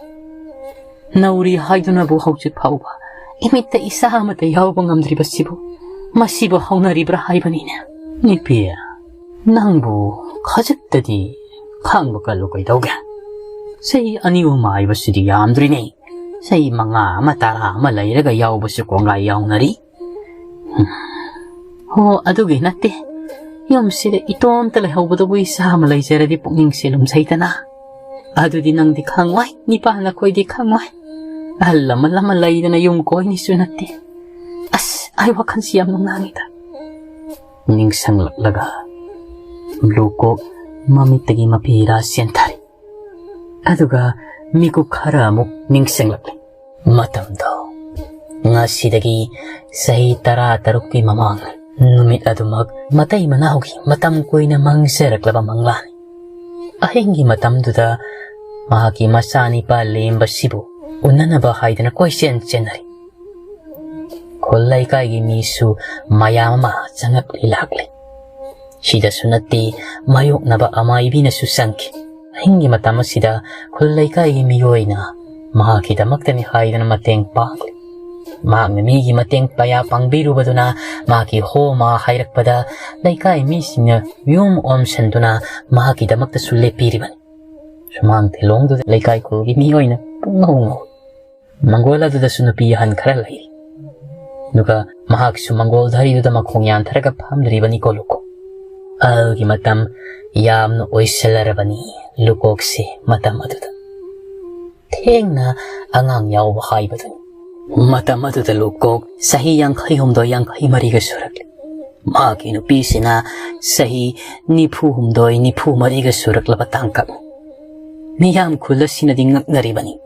ꯅꯧꯔꯤ ꯍꯥꯏꯗꯨꯅꯕꯨ ꯍꯧꯖꯤꯛ ꯐꯥꯎꯕ ꯏꯃꯤꯠꯇ ꯏꯆꯥ ꯑꯃꯠꯇ ꯌꯥꯎꯕ ꯉꯝꯗ꯭ꯔꯤꯕꯁꯤꯕꯨ ꯃꯁꯤꯕꯨ ꯍꯧꯅꯔꯤꯕ꯭ꯔꯥ ꯍꯥꯏꯕꯅꯤꯅꯦ꯫" "ꯅꯨꯄꯤ, ꯅꯪꯕꯨ ꯈꯖꯤꯛꯇꯗꯤ ꯈꯥꯡꯕ ꯀꯜꯂꯨ ꯀꯩꯗꯧꯒꯦ? ꯆꯍꯤ ꯑꯅꯤ ꯑꯍꯨꯝ ꯍꯥꯏꯕꯁꯤꯗꯤ ꯌꯥꯝꯗ꯭ꯔꯤꯅꯦ꯫ ꯆꯍꯤ ꯃꯉꯥ ꯑꯃ, ꯇꯔꯥ ꯑꯃ ꯂꯩꯔꯒ ꯌꯥꯎꯕꯁꯨ ꯀꯣꯡꯒꯥꯏ ꯌꯥꯎꯅꯔꯤ꯫" "ꯍꯣ, ꯑꯗꯨꯒꯤ ꯅꯠꯇꯦ꯫ ꯌꯨꯝꯁꯤꯗ ꯏꯇꯣꯝꯇ ꯂꯩꯍꯧꯕꯗꯨꯕꯨ ꯏꯆꯥ ꯑꯃ ꯂꯩꯖꯔꯗꯤ ꯄꯨꯛꯅꯤꯡꯁꯦ ꯂꯨꯝꯖꯩꯗꯅ꯫ ꯑꯗꯨꯗꯤ ꯅꯪꯗꯤ ꯈꯪꯉꯣꯏ, ꯅꯤꯄꯥ ꯅꯈꯣꯏꯗꯤ ꯈꯪꯉꯣꯏ꯫ ꯑꯍꯜ ꯂꯃꯟ ꯑꯃ ꯂꯩꯗꯅ ꯌꯨꯝ ꯀꯣꯏꯅꯤꯁꯨ ꯅꯠꯇꯦ꯫ ꯑꯁ, ꯑꯩ ꯋꯥꯈꯜꯁꯤ ꯌꯥꯝ ꯅꯨꯡꯅꯥꯡꯉꯤꯗ꯫" ꯅꯤꯡꯁꯤꯡꯂꯛꯂꯒ ꯕ꯭ꯂꯨ ꯀꯣꯛ ꯃꯃꯤꯠꯇꯒꯤ ꯃꯄꯤꯔꯥ ꯆꯦꯟꯊꯔꯤ꯫ ꯑꯗꯨꯒ ꯃꯤꯀꯨꯞ ꯈꯔ ꯑꯃꯨꯛ ꯅꯤꯡꯁꯤꯡꯂꯛꯂꯤ꯫ ꯃꯇꯝꯗꯣ ꯉꯁꯤꯗꯒꯤ ꯆꯍꯤ ꯇꯔꯥ ꯇꯔꯨꯛꯀꯤ ꯃꯃꯥꯡ ꯅꯨꯃꯤꯠ ꯑꯗꯨꯃꯛ ꯃꯇꯩ ꯃꯅꯥꯎꯒꯤ ꯃꯇꯝ ꯀꯨꯏꯅ ꯃꯪꯖꯔꯛꯂꯕ ꯃꯪꯂꯥꯟ꯫ ꯑꯍꯤꯡꯒꯤ ꯃꯇꯝꯗꯨꯗ ꯃꯍꯥꯛꯀꯤ ꯃꯆꯥꯅꯤꯄꯥ ꯂꯦꯝꯕꯁꯤꯕꯨ ꯎꯅꯅꯕ ꯍꯥꯏꯗꯅ ꯀꯣꯏꯆꯦꯟ ꯆꯦꯟꯅꯔꯤ꯫ ꯈꯨꯜ ꯂꯩꯀꯥꯏꯒꯤ ꯃꯤꯁꯨ ꯃꯌꯥꯝ ꯑꯃ ꯆꯪꯉꯛꯂꯤ ꯂꯥꯛꯂꯤ꯫ ꯁꯤꯗꯁꯨ ꯅꯠꯇꯦ, ꯃꯥꯌꯣꯛꯅꯕ ꯑꯃꯥꯏꯕꯤꯅꯁꯨ ꯆꯪꯈꯤ꯫ ꯑꯍꯤꯡꯒꯤ ꯃꯇꯝ ꯑꯁꯤꯗ ꯈꯨꯜ ꯂꯩꯀꯥꯏꯒꯤ ꯃꯤꯑꯣꯏꯅ ꯃꯍꯥꯛꯀꯤꯗꯃꯛꯇꯅꯤ ꯍꯥꯏꯗꯅ ꯃꯇꯦꯡ ꯄꯥꯡꯂꯤ꯫ ꯃꯍꯥꯛꯅ ꯃꯤꯒꯤ ꯃꯇꯦꯡ ꯄꯌꯥ ꯄꯥꯡꯕꯤꯔꯨꯕꯗꯨꯅ ꯃꯍꯥꯛꯀꯤ ꯍꯣ ꯃꯥ ꯍꯥꯏꯔꯛꯄꯗ ꯂꯩꯀꯥꯏ ꯃꯤꯁꯤꯡꯅ ꯌꯨꯝ ꯑꯣꯝꯁꯟꯗꯨꯅ ꯃꯍꯥꯛꯀꯤꯗꯃꯛꯇꯁꯨ ꯂꯦꯞꯄꯤꯔꯤꯕꯅꯤ꯫ ꯁꯨꯃꯥꯡ ꯊꯤꯂꯣꯡꯗꯨꯗ ꯂꯩꯀꯥꯏ ꯈꯨꯜꯒꯤ ꯃꯤꯑꯣꯏꯅ ꯄꯨꯡꯉꯧ ꯉꯧꯏ꯫ ꯃꯪꯒꯣꯜ ꯑꯗꯨꯗꯁꯨ ꯅꯨꯄꯤ ꯑꯍꯟ ꯈꯔ ꯂꯩꯔꯤ꯫ ꯑꯗꯨꯒ ꯃꯍꯥꯛꯁꯨ ꯃꯪꯒꯣꯜ ꯙꯔꯤꯗꯨꯗ ꯃꯈꯣꯡ ꯌꯥꯟꯊꯔꯒ ꯐꯝꯂꯤꯕꯅꯤꯀꯣ ꯂꯨꯀꯣꯛ꯫ ꯑꯍꯜꯒꯤ ꯃꯇꯝ ꯌꯥꯝꯅ ꯑꯣꯏꯁꯤꯜꯂꯔꯕꯅꯤ ꯂꯨꯀꯣꯛꯁꯦ ꯃꯇꯝ ꯑꯗꯨꯗ꯫ ꯊꯦꯡꯅ ꯑꯉꯥꯡ ꯌꯥꯎꯕ ꯍꯥꯏꯕꯗꯨꯅꯤ꯫ ꯃꯇꯝ ꯑꯗꯨꯗ ꯂꯨꯀꯣꯛ ꯆꯍꯤ ꯌꯥꯡꯈꯩ ꯍꯨꯝꯗꯣꯏ ꯌꯥꯡꯈꯩ ꯃꯔꯤꯒ ꯁꯨꯔꯛꯂꯤ꯫ ꯃꯍꯥꯛꯀꯤ ꯅꯨꯄꯤꯁꯤꯅ ꯆꯍꯤ ꯅꯤꯐꯨ ꯍꯨꯝꯗꯣꯏ ꯅꯤꯐꯨ ꯃꯔꯤꯒ ꯁꯨꯔꯛꯂꯕ ꯇꯥꯡꯀꯛꯅꯤ꯫ ꯃꯤꯌꯥꯝ ꯈꯨꯜ ꯑꯁꯤꯅꯗꯤ ꯉꯛꯅꯔꯤꯕꯅꯤ꯫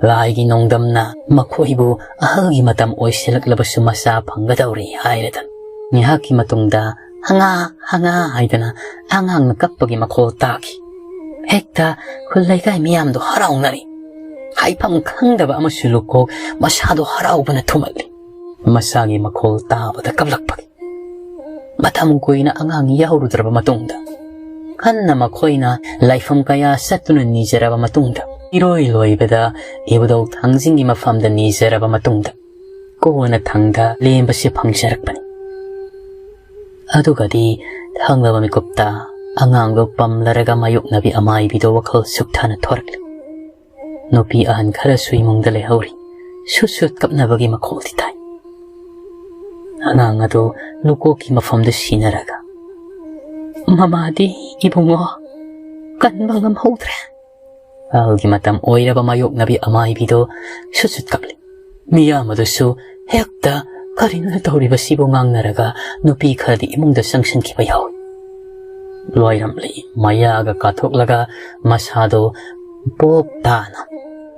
ꯂꯥꯏꯒꯤ ꯅꯣꯡꯗꯝꯅ ꯃꯈꯣꯏꯕꯨ ꯑꯍꯜꯒꯤ ꯃꯇꯝ ꯑꯣꯏꯁꯤꯜꯂꯛꯂꯕꯁꯨ ꯃꯆꯥ ꯐꯪꯒꯗꯧꯔꯤ ꯍꯥꯏꯔꯗꯅ꯫ ꯉꯥꯏꯍꯥꯛꯀꯤ ꯃꯇꯨꯡꯗ "ꯍꯉꯥ, ꯍꯉꯥ" ꯍꯥꯏꯗꯅ ꯑꯉꯥꯡꯅ ꯀꯞꯄꯒꯤ ꯃꯈꯣꯜ ꯇꯥꯈꯤ꯫ ꯍꯦꯛꯇ ꯈꯨꯜ ꯂꯩꯀꯥꯏ ꯃꯤꯌꯥꯝꯗꯣ ꯍꯔꯥꯎꯅꯔꯤ꯫ ꯍꯥꯏꯐꯝ ꯈꯪꯗꯕ ꯑꯃꯁꯨ ꯂꯨꯀꯣꯛ ꯃꯁꯥꯗꯣ ꯍꯔꯥꯎꯕꯅ ꯊꯨꯝꯍꯠꯂꯤ꯫ ꯃꯁꯥꯒꯤ ꯃꯈꯣꯜ ꯇꯥꯕꯗ ꯀꯞꯂꯛꯄꯒꯤ꯫ ꯃꯇꯝ ꯀꯨꯏꯅ ꯑꯉꯥꯡ ꯌꯥꯎꯔꯨꯗ꯭ꯔꯕ ꯃꯇꯨꯡꯗ, ꯍꯟꯅ ꯃꯈꯣꯏꯅ ꯂꯥꯏꯐꯝ ꯀꯌꯥ ꯆꯠꯇꯨꯅ ꯅꯤꯖꯔꯕ ꯃꯇꯨꯡꯗ, ꯏꯔꯣꯏ ꯂꯣꯏꯕꯗ ꯏꯕꯨꯙꯧ ꯊꯥꯡꯖꯤꯡꯒꯤ ꯃꯐꯝꯗ ꯅꯤꯖꯔꯕ ꯃꯇꯨꯡꯗ, ꯀꯣꯟꯅꯊꯪꯗ ꯂꯦꯝꯕꯁꯤ ꯐꯪꯖꯔꯛꯄꯅꯤ꯫ ꯑꯗꯨꯒꯗꯤ ꯊꯪꯂꯕ ꯃꯤꯀꯨꯞꯇ ꯑꯉꯥꯡꯗꯨ ꯄꯝꯂꯔꯒ ꯃꯥꯌꯣꯛꯅꯕꯤ ꯑꯃꯥꯏꯕꯤꯗꯣ ꯋꯥꯈꯜ ꯁꯨꯛꯊꯥꯅ ꯊꯣꯔꯛꯂꯤ꯫ ꯅꯨꯄꯤ ꯑꯍꯟ ꯈꯔꯁꯨ ꯏꯃꯨꯡꯗ ꯂꯩꯍꯧꯔꯤ꯫ ꯁꯨꯠ ꯁꯨꯠ ꯀꯞꯅꯕꯒꯤ ꯃꯈꯣꯜꯗꯤ ꯇꯥꯏ꯫ ꯑꯉꯥꯡ ꯑꯗꯨ ꯂꯨꯀꯣꯛꯀꯤ ꯃꯐꯝꯗ ꯁꯤꯟꯅꯔꯒ, "ꯃꯃꯥꯗꯤ ꯏꯕꯨꯡꯉꯣ ꯀꯟꯕ ꯉꯝꯍꯧꯗ꯭ꯔꯦ"꯫ ꯑꯍꯜꯒꯤ ꯃꯇꯝ ꯑꯣꯏꯔꯕ ꯃꯥꯌꯣꯛꯅꯕꯤ ꯑꯃꯥꯏꯕꯤꯗꯣ ꯁꯨꯠ ꯁꯨꯠ ꯀꯞꯂꯤ꯫ ꯃꯤꯌꯥꯝ ꯑꯗꯨꯁꯨ ꯍꯦꯛꯇ "ꯀꯔꯤꯅꯣ ꯇꯧꯔꯤꯕꯁꯤꯕꯨ?" ꯉꯥꯡꯅꯔꯒ ꯅꯨꯄꯤ ꯈꯔꯗꯤ ꯏꯃꯨꯡꯗ ꯆꯪꯁꯤꯟꯈꯤꯕ ꯌꯥꯎꯏ꯫ ꯂꯣꯏꯔꯝꯂꯤ ꯃꯌꯥꯒ ꯀꯥꯊꯣꯛꯂꯒ ꯃꯁꯥꯗꯣ ꯄꯣꯞ ꯇꯥꯅ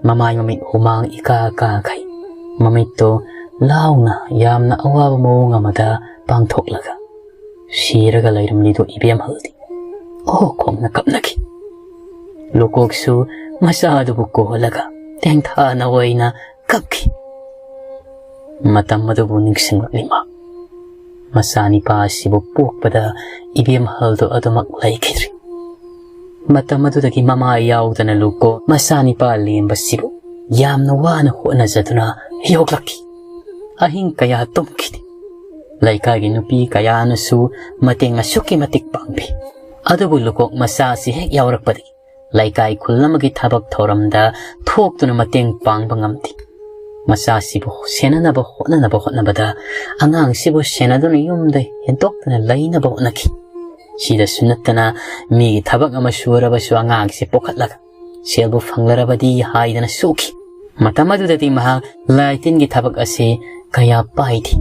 ꯃꯃꯥꯏ ꯃꯃꯤꯠ ꯍꯨꯃꯥꯡ ꯏꯀꯥ ꯀꯥꯈꯩ, ꯃꯃꯤꯠꯇꯣ ꯂꯥꯎꯅ ꯌꯥꯝꯅ ꯑꯋꯥꯕ ꯃꯑꯣꯡ ꯑꯃꯗ ꯄꯥꯡꯊꯣꯛꯂꯒ ꯁꯤꯔꯒ ꯂꯩꯔꯝꯂꯤꯗꯣ ꯏꯕꯦꯝꯍꯜꯗꯤ ꯑꯣ ꯈꯣꯡꯅ ꯀꯞꯅꯈꯤ꯫ ꯂꯨꯀꯣꯛꯁꯨ ꯃꯆꯥ ꯑꯗꯨꯕꯨ ꯀꯣꯜꯂꯒ ꯇꯦꯡꯊꯥꯅ ꯑꯣꯏꯅ ꯀꯞꯈꯤ꯫ ꯃꯇꯝ ꯑꯗꯨꯕꯨ ꯅꯤꯡꯁꯤꯡꯂꯛꯂꯤ ꯃꯥ꯫ ꯃꯆꯥꯅꯤꯄꯥ ꯑꯁꯤꯕꯨ ꯄꯣꯛꯄꯗ ꯏꯕꯦꯝꯍꯜꯗꯨ ꯑꯗꯨꯃꯛ ꯂꯩꯈꯤꯗ꯭ꯔꯤ꯫ ꯃꯇꯝ ꯑꯗꯨꯗꯒꯤ ꯃꯃꯥ ꯌꯥꯎꯗꯅ ꯂꯨꯀꯣꯛ ꯃꯆꯥꯅꯤꯄꯥ ꯂꯦꯝꯕꯁꯤꯕꯨ ꯌꯥꯝꯅ ꯋꯥꯅ ꯍꯣꯠꯅꯖꯗꯨꯅ ꯌꯣꯛꯂꯛꯈꯤ꯫ ꯑꯍꯤꯡ ꯀꯌꯥ ꯇꯨꯝꯈꯤꯗꯦ꯫ ꯂꯩꯀꯥꯏꯒꯤ ꯅꯨꯄꯤ ꯀꯌꯥꯅꯁꯨ ꯃꯇꯦꯡ ꯑꯁꯨꯛꯀꯤ ꯃꯇꯤꯛ ꯄꯥꯡꯕꯤ꯫ ꯑꯗꯨꯕꯨ ꯂꯨꯀꯣꯛ ꯃꯆꯥ ꯑꯁꯤ ꯍꯦꯛ ꯌꯥꯎꯔꯛꯄꯗꯒꯤ ꯂꯩꯀꯥꯏ ꯈꯨꯜ ꯑꯃꯒꯤ ꯊꯕꯛ ꯊꯧꯔꯝꯗ ꯊꯣꯛꯇꯨꯅ ꯃꯇꯦꯡ ꯄꯥꯡꯕ ꯉꯝꯗꯦ꯫ ꯃꯆꯥꯁꯤꯕꯨ ꯁꯦꯟꯅꯅꯕ ꯍꯣꯠꯅꯅꯕ ꯍꯣꯠꯅꯕꯗ ꯑꯉꯥꯡꯁꯤꯕꯨ ꯁꯦꯟꯅꯗꯨꯅ ꯌꯨꯝꯗ ꯍꯦꯟꯗꯣꯛꯇꯅ ꯂꯩꯅꯕ ꯍꯣꯠꯅꯈꯤ꯫ ꯁꯤꯗꯁꯨ ꯅꯠꯇꯅ ꯃꯤꯒꯤ ꯊꯕꯛ ꯑꯃ ꯁꯨꯔꯕꯁꯨ ꯑꯉꯥꯡꯁꯤ ꯄꯣꯛꯈꯠꯂꯒ ꯁꯦꯜꯕꯨ ꯐꯪꯂꯔꯕꯗꯤ ꯍꯥꯏꯗꯅ ꯁꯨꯈꯤ꯫ ꯃꯇꯝ ꯑꯗꯨꯗꯗꯤ ꯃꯍꯥꯛ ꯂꯥꯏ ꯇꯤꯟꯒꯤ ꯊꯕꯛ ꯑꯁꯤ ꯀꯌꯥ ꯄꯥꯏꯗꯦ꯫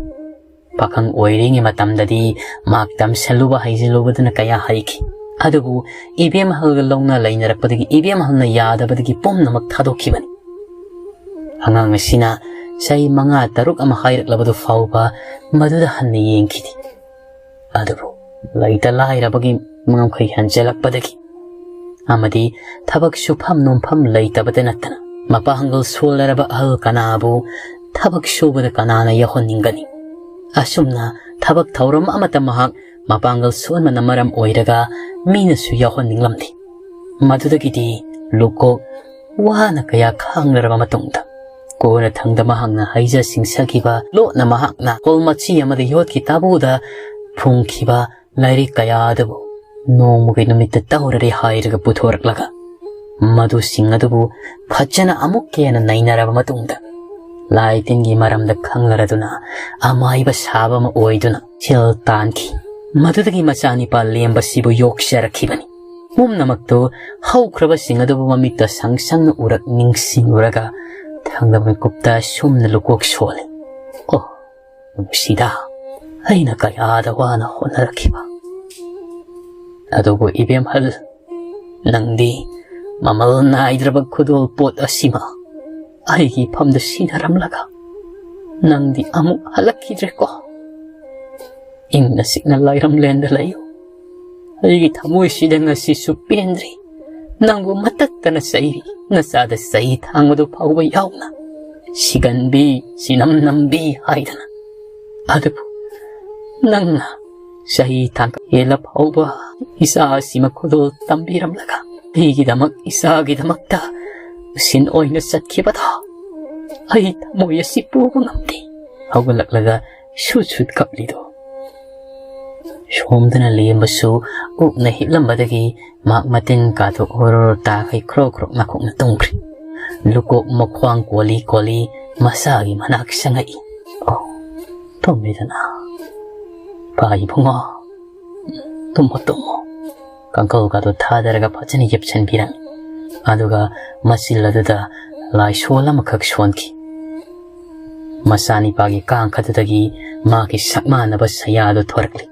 ꯄꯥꯈꯪ ꯑꯣꯏꯔꯤꯉꯩ ꯃꯇꯝꯗꯗꯤ ꯃꯍꯥꯛ ꯇꯝꯁꯜꯂꯨꯕ ꯍꯩꯖꯤꯜꯂꯨꯕꯗꯨꯅ ꯀꯌꯥ ꯍꯩꯈꯤ꯫ ꯑꯗꯨꯕꯨ ꯏꯕꯦꯝꯍꯜꯒ ꯂꯧꯅ ꯂꯩꯅꯔꯛꯄꯗꯒꯤ ꯏꯕꯦꯝꯍꯜꯅ ꯌꯥꯗꯕꯗꯒꯤ ꯄꯨꯝꯅꯃꯛ ꯊꯥꯗꯣꯛꯈꯤꯕꯅꯤ꯫ ꯑꯉꯥꯡ ꯑꯁꯤꯅ ꯆꯍꯤ ꯃꯉꯥ ꯇꯔꯨꯛ ꯑꯃ ꯍꯥꯏꯔꯛꯂꯕꯗꯨ ꯐꯥꯎꯕ ꯃꯗꯨꯗ ꯍꯟꯅ ꯌꯦꯡꯈꯤꯗꯦ꯫ ꯑꯗꯨꯕꯨ ꯂꯩꯇ ꯂꯥꯏꯔꯕꯒꯤ ꯉꯝꯈꯩ ꯍꯟꯖꯤꯜꯂꯛꯄꯗꯒꯤ ꯑꯃꯗꯤ ꯊꯕꯛ ꯁꯨꯐꯝ ꯅꯣꯝꯐꯝ ꯂꯩꯇꯕꯗ ꯅꯠꯇꯅ ꯃꯄꯥꯡꯒꯜ ꯁꯣꯜꯂꯔꯕ ꯑꯍꯜ ꯀꯅꯥꯕꯨ ꯊꯕꯛ ꯁꯨꯕꯗ ꯀꯅꯥꯅ ꯌꯥꯎꯍꯟꯅꯤꯡꯒꯅꯤ? ꯑꯁꯨꯝꯅ ꯊꯕꯛ ꯊꯧꯔꯝ ꯑꯃꯠꯇ ꯃꯍꯥꯛ ꯃꯄꯥꯡꯒꯜ ꯁꯣꯟꯕꯅ ꯃꯔꯝ ꯑꯣꯏꯔꯒ ꯃꯤꯅꯁꯨ ꯌꯥꯎꯍꯟꯅꯤꯡꯂꯝꯗꯦ꯫ ꯃꯗꯨꯗꯒꯤꯗꯤ ꯂꯨꯀꯣꯛ ꯋꯥꯅ ꯀꯌꯥ ꯈꯥꯡꯅꯔꯕ ꯃꯇꯨꯡꯗ ꯀꯣꯟꯅꯊꯪꯗ ꯃꯍꯥꯛꯅ ꯍꯩꯖ ꯁꯤꯡꯖꯈꯤꯕ ꯂꯣꯠꯅ ꯃꯍꯥꯛꯅ ꯀꯣꯜ ꯃꯆꯤ ꯑꯃꯗ ꯌꯣꯠꯈꯤ ꯇꯥꯕꯨꯗ ꯐꯨꯡꯈꯤꯕ ꯂꯥꯏꯔꯤꯛ ꯀꯌꯥ ꯑꯗꯨꯕꯨ ꯅꯣꯡꯃꯒꯤ ꯅꯨꯃꯤꯠꯇ ꯇꯧꯔꯔꯦ ꯍꯥꯏꯔꯒ ꯄꯨꯊꯣꯔꯛꯂꯒ ꯃꯗꯨꯁꯤꯡ ꯑꯗꯨꯕꯨ ꯐꯖꯅ ꯑꯃꯨꯛꯀ ꯍꯦꯟꯅ ꯅꯩꯅꯔꯕ ꯃꯇꯨꯡꯗ ꯂꯥꯏ ꯇꯤꯟꯒꯤ ꯃꯔꯝꯗ ꯈꯪꯅꯔꯗꯨꯅ ꯑꯃꯥꯏꯕ ꯁꯥꯕ ꯑꯃ ꯑꯣꯏꯗꯨꯅ ꯁꯦꯜ ꯇꯥꯟꯈꯤ꯫ ꯃꯗꯨꯗꯒꯤ ꯃꯆꯥꯅꯤꯄꯥ ꯂꯦꯝꯕꯁꯤꯕꯨ ꯌꯣꯛꯆꯔꯛꯈꯤꯕꯅꯤ꯫ ꯄꯨꯝꯅꯃꯛꯇꯨ ꯍꯧꯈ꯭ꯔꯕꯁꯤꯡ ꯑꯗꯨꯕꯨ ꯃꯃꯤꯠꯇ ꯁꯪ ꯁꯪꯅ ꯎꯔꯛ ꯅꯤꯡꯁꯤꯡꯂꯨꯔꯒ ꯊꯪꯅꯕ ꯃꯤꯀꯨꯞꯇ ꯁꯨꯝꯅ ꯂꯨꯀꯣꯛ ꯁꯣꯜꯂꯤ꯫ ꯑꯣ, ꯅꯨꯡꯁꯤꯗ, ꯑꯩꯅ ꯀꯌꯥꯗ ꯋꯥꯅ ꯍꯣꯠꯅꯔꯛꯈꯤꯕ꯫ ꯑꯗꯨꯕꯨ ꯏꯕꯦꯝꯍꯜ, ꯅꯪꯗꯤ ꯃꯃꯜ ꯅꯥꯏꯗ꯭ꯔꯕ ꯈꯨꯗꯣꯜ ꯄꯣꯠ ꯑꯁꯤꯃ ꯑꯩꯒꯤ ꯏꯐꯝꯗ ꯁꯤꯟꯅꯔꯝꯂꯒ ꯅꯪꯗꯤ ꯑꯃꯨꯛ ꯍꯜꯂꯛꯈꯤꯗ꯭ꯔꯦꯀꯣ꯫ ꯏꯪꯅ ꯆꯤꯛꯅ ꯂꯥꯏꯔꯝꯂꯦꯟꯗ ꯂꯩꯌꯨ꯫ ꯑꯩꯒꯤ ꯊꯃꯣꯏꯁꯤꯗ ꯉꯁꯤꯁꯨ ꯄꯦꯟꯗ꯭ꯔꯤ꯫ ꯅꯪꯕꯨ ꯃꯇꯠꯇꯅ ꯆꯩꯔꯤ, ꯅꯆꯥꯗ ꯆꯩ ꯊꯥꯡꯕꯗꯨ ꯐꯥꯎꯕ ꯌꯥꯎꯅ꯫ ꯁꯤꯒꯟꯕꯤ, ꯁꯤꯅꯝ ꯅꯝꯕꯤ ꯍꯥꯏꯗꯅ꯫ ꯑꯗꯨꯕꯨ ꯅꯪꯅ ꯆꯍꯤ ꯇꯥꯡꯀꯛ ꯍꯦꯜꯂ ꯐꯥꯎꯕ ꯏꯆꯥ ꯑꯁꯤꯃ ꯈꯨꯗꯣꯜ ꯇꯝꯕꯤꯔꯝꯂꯒ ꯑꯩꯒꯤꯗꯃꯛ, ꯏꯆꯥꯒꯤꯗꯃꯛꯇ ꯁꯤꯟ ꯑꯣꯏꯅ ꯆꯠꯈꯤꯕꯗꯣ ꯑꯩ ꯊꯃꯣꯏ ꯑꯁꯤ ꯄꯨꯕ ꯉꯝꯗꯦ꯫ ꯍꯧꯒꯠꯂꯛꯂꯒ ꯁꯨꯠ ꯁꯨꯠ ꯀꯞꯂꯤꯗꯣ꯫ ꯁꯣꯝꯗꯅ ꯂꯦꯝꯕꯁꯨ ꯎꯞꯅ ꯍꯤꯞꯂꯝꯕꯗꯒꯤ ꯃꯍꯥꯛ ꯃꯇꯤꯟ ꯀꯥꯊꯣꯛ ꯍꯣꯔꯣꯔꯣ ꯇꯥꯈꯩ ꯈ꯭ꯔꯣꯛ ꯈ꯭ꯔꯣꯛ ꯅꯥꯈꯣꯛꯅ ꯇꯨꯝꯈ꯭ꯔꯦ꯫ ꯂꯨꯀꯣꯛ ꯃꯈ꯭ꯋꯥꯡ ꯀꯣꯜꯂꯤ ꯀꯣꯜꯂꯤ ꯃꯆꯥꯒꯤ ꯃꯅꯥꯛ ꯆꯪꯉꯛꯏ꯫ "ꯑꯣ, ꯇꯨꯝꯃꯤꯗꯅ꯫ ꯄꯥ ꯏꯕꯨꯡꯉꯣ, ꯇꯨꯝꯃꯣ, ꯇꯨꯝꯃꯣ꯫" ꯀꯥꯡꯈꯜꯒꯗꯣ ꯊꯥꯗꯔꯒ ꯐꯖꯅ ꯌꯦꯞꯁꯟꯕꯤꯔꯝꯃꯤ꯫ ꯑꯗꯨꯒ ꯃꯆꯤꯜ ꯑꯗꯨꯗ ꯂꯥꯏꯁꯣꯜ ꯑꯃꯈꯛ ꯁꯣꯟꯈꯤ꯫ ꯃꯆꯥꯅꯤꯄꯥꯒꯤ ꯀꯥꯡꯈꯗꯨꯗꯒꯤ ꯃꯥꯒꯤ ꯁꯛ ꯃꯥꯟꯅꯕ ꯁꯌꯥꯗꯨ ꯊꯣꯔꯛꯂꯤ꯫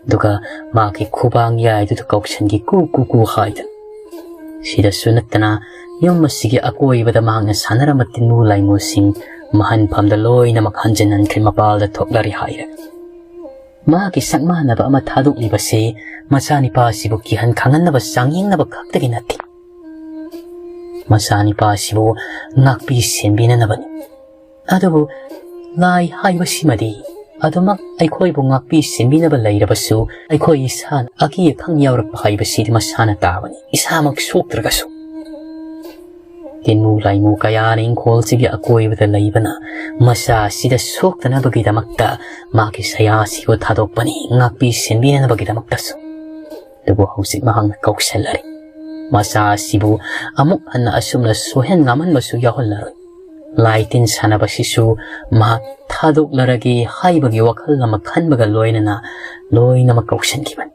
ꯑꯗꯨꯒ ꯃꯥꯒꯤ ꯈꯨꯕꯥꯡ ꯌꯥꯏꯗꯨꯗ ꯀꯧꯁꯟꯈꯤ, "ꯀꯨ, ꯀꯨ, ꯀꯨ" ꯍꯥꯏꯗꯨꯅ꯫ ꯁꯤꯗꯁꯨ ꯅꯠꯇꯅ ꯌꯨꯝ ꯑꯁꯤꯒꯤ ꯑꯀꯣꯏꯕꯗ ꯃꯍꯥꯛꯅ ꯁꯥꯟꯅꯔꯝꯕ ꯇꯤꯟꯃꯨ ꯂꯥꯏꯃꯨꯁꯤꯡ ꯃꯍꯟꯐꯝꯗ ꯂꯣꯏꯅꯃꯛ ꯍꯟꯖꯤꯟ ꯍꯟꯈ꯭ꯔꯦ, ꯃꯄꯥꯜꯗ ꯊꯣꯛꯂꯔꯦ ꯍꯥꯏꯔꯒ꯫ ꯃꯍꯥꯛꯀꯤ ꯁꯛ ꯃꯥꯟꯅꯕ ꯑꯃ ꯊꯥꯗꯣꯛꯂꯤꯕꯁꯤ ꯃꯆꯥꯅꯤꯄꯥ ꯑꯁꯤꯕꯨ ꯀꯤꯍꯟ ꯈꯪꯍꯟꯅꯕ, ꯆꯥꯡꯌꯦꯡꯅꯕ ꯈꯛꯇꯒꯤ ꯅꯠꯇꯦ꯫ ꯃꯆꯥꯅꯤꯄꯥ ꯑꯁꯤꯕꯨ ꯉꯥꯛꯄꯤ ꯁꯦꯟꯕꯤꯅꯅꯕꯅꯤ꯫ ꯑꯗꯨꯕꯨ ꯂꯥꯏ ꯍꯥꯏꯕꯁꯤꯃꯗꯤ ꯑꯗꯨꯃꯛ ꯑꯩꯈꯣꯏꯕꯨ ꯉꯥꯛꯄꯤ ꯁꯦꯟꯕꯤꯅꯕ ꯂꯩꯔꯕꯁꯨ, ꯑꯩꯈꯣꯏ ꯏꯁꯥꯅ ꯑꯀꯤ ꯑꯈꯪ ꯌꯥꯎꯔꯛꯄ ꯍꯥꯏꯕꯁꯤꯗꯤ ꯃꯁꯥꯅ ꯇꯥꯕꯅꯤ, ꯏꯁꯥꯃꯛ ꯁꯣꯛꯇ꯭ꯔꯒꯁꯨ꯫ ꯇꯤꯟꯃꯨ ꯂꯥꯏꯃꯨ ꯀꯌꯥꯅ ꯏꯪꯈꯣꯜꯁꯤꯒꯤ ꯑꯀꯣꯏꯕꯗ ꯂꯩꯕꯅ ꯃꯆꯥ ꯑꯁꯤꯗ ꯁꯣꯛꯇꯅꯕꯒꯤꯗꯃꯛꯇ ꯃꯥꯒꯤ ꯁꯌꯥꯁꯤꯕꯨ ꯊꯥꯗꯣꯛꯄꯅꯤ, ꯉꯥꯛꯄꯤ ꯁꯦꯟꯕꯤꯅꯅꯕꯒꯤꯗꯃꯛꯇꯁꯨ꯫ ꯑꯗꯨꯕꯨ ꯍꯧꯖꯤꯛ ꯃꯍꯥꯛꯅ ꯀꯧꯁꯜꯂꯔꯦ꯫ ꯃꯆꯥ ꯑꯁꯤꯕꯨ ꯑꯃꯨꯛ ꯍꯟꯅ ꯑꯁꯨꯝꯅ ꯁꯣꯏꯍꯟ ꯉꯥꯝꯍꯟꯕꯁꯨ ꯌꯥꯎꯍꯜꯂꯔꯣꯏ꯫ ꯂꯥꯏ ꯇꯤꯟ ꯁꯥꯟꯅꯕꯁꯤꯁꯨ ꯃꯍꯥꯛ ꯊꯥꯗꯣꯛꯂꯔꯒꯦ ꯍꯥꯏꯕꯒꯤ ꯋꯥꯈꯜ ꯑꯃ ꯈꯟꯕꯒ ꯂꯣꯏꯅꯅ ꯂꯣꯏꯅꯃꯛ ꯀꯧꯁꯟꯈꯤꯕꯅꯤ꯫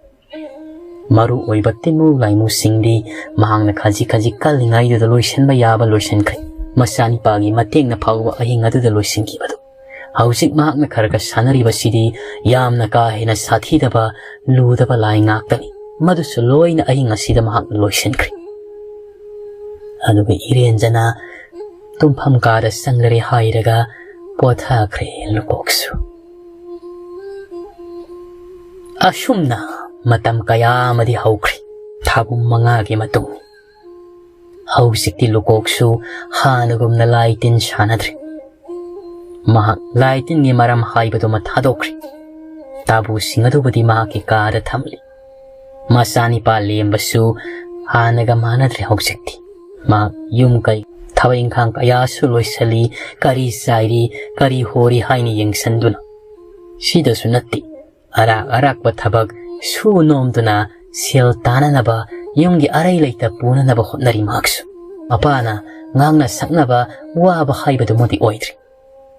ꯃꯔꯨ ꯑꯣꯏꯕ ꯇꯤꯟꯃꯨ ꯂꯥꯏꯃꯨꯁꯤꯡꯗꯤ ꯃꯍꯥꯛꯅ ꯈꯖꯤꯛ ꯈꯖꯤꯛ ꯀꯜꯂꯤꯉꯩꯗꯨꯗ ꯂꯣꯏꯁꯤꯟꯕ ꯌꯥꯕ ꯂꯣꯏꯁꯤꯟꯈ꯭ꯔꯦ꯫ ꯃꯆꯥꯅꯤꯄꯥꯒꯤ ꯃꯇꯦꯡꯅ ꯐꯥꯎꯕ ꯑꯍꯤꯡ ꯑꯗꯨꯗ ꯂꯣꯏꯁꯤꯟꯈꯤꯕꯗꯨ꯫ ꯍꯧꯖꯤꯛ ꯃꯍꯥꯛꯅ ꯈꯔ ꯈꯔ ꯁꯥꯟꯅꯔꯤꯕꯁꯤꯗꯤ ꯌꯥꯝꯅ ꯀꯥ ꯍꯦꯟꯅ ꯁꯥꯊꯤꯗꯕ, ꯂꯨꯗꯕ ꯂꯥꯏ ꯉꯥꯛꯇꯅꯤ꯫ ꯃꯗꯨꯁꯨ ꯂꯣꯏꯅ ꯑꯍꯤꯡ ꯑꯁꯤꯗ ꯃꯍꯥꯛꯅ ꯂꯣꯏꯁꯤꯟꯈ꯭ꯔꯦ꯫ ꯑꯗꯨꯒ ꯏꯔꯦꯟꯖꯅ ꯇꯨꯝꯐꯝ ꯀꯥꯗ ꯆꯪꯂꯔꯦ ꯍꯥꯏꯔꯒ ꯄꯣꯊꯥꯈ꯭ꯔꯦ ꯂꯨꯀꯣꯛꯁꯨ꯫ ꯑꯁꯨꯝꯅ ꯃꯇꯝ ꯀꯌꯥ ꯑꯃꯗꯤ ꯍꯧꯈ꯭ꯔꯦ꯫ ꯊꯥꯕꯨꯝ ꯃꯉꯥꯒꯤ ꯃꯇꯨꯡ꯫ ꯍꯧꯖꯤꯛꯇꯤ ꯂꯨꯀꯣꯛꯁꯨ ꯍꯥꯟꯅꯒꯨꯝꯅ ꯂꯥꯏ ꯇꯤꯟ ꯁꯥꯟꯅꯗ꯭ꯔꯦ꯫ ꯃꯍꯥꯛ ꯂꯥꯏ ꯇꯤꯟꯒꯤ ꯃꯔꯝ ꯍꯥꯏꯕꯗꯨꯃ ꯊꯥꯗꯣꯛꯈ꯭ꯔꯦ꯫ ꯇꯥꯕꯨꯁꯤꯡ ꯑꯗꯨꯕꯨꯗꯤ ꯃꯍꯥꯛꯀꯤ ꯀꯥꯗ ꯊꯝꯂꯤ꯫ ꯃꯆꯥꯅꯤꯄꯥ ꯂꯦꯝꯕꯁꯨ ꯍꯥꯟꯅꯒ ꯃꯥꯟꯅꯗ꯭ꯔꯦ ꯍꯧꯖꯤꯛꯇꯤ꯫ ꯃꯍꯥꯛ ꯌꯨꯝ ꯀꯩ, ꯊꯕꯛ ꯏꯪꯈꯥꯡ ꯀꯌꯥꯁꯨ ꯂꯣꯏꯁꯤꯜꯂꯤ, ꯀꯔꯤ ꯆꯥꯏꯔꯤ, ꯀꯔꯤ ꯍꯣꯔꯤ ꯍꯥꯏꯅ ꯌꯦꯡꯁꯤꯟꯗꯨꯅ꯫ ꯁꯤꯗꯁꯨ ꯅꯠꯇꯦ, ꯑꯔꯥꯛ ꯑꯔꯥꯛꯄ ꯊꯕꯛ ꯁꯨ ꯅꯣꯝꯗꯨꯅ ꯁꯦꯜ ꯇꯥꯅꯅꯕ, ꯌꯨꯝꯒꯤ ꯑꯔꯩ ꯂꯩꯇ ꯄꯨꯅꯅꯕ ꯍꯣꯠꯅꯔꯤ ꯃꯍꯥꯛꯁꯨ꯫ ꯃꯄꯥꯅ ꯉꯥꯡꯅ ꯁꯛꯅꯕ ꯋꯥꯕ ꯍꯥꯏꯕꯗꯨꯃꯗꯤ ꯑꯣꯏꯗ꯭ꯔꯤ꯫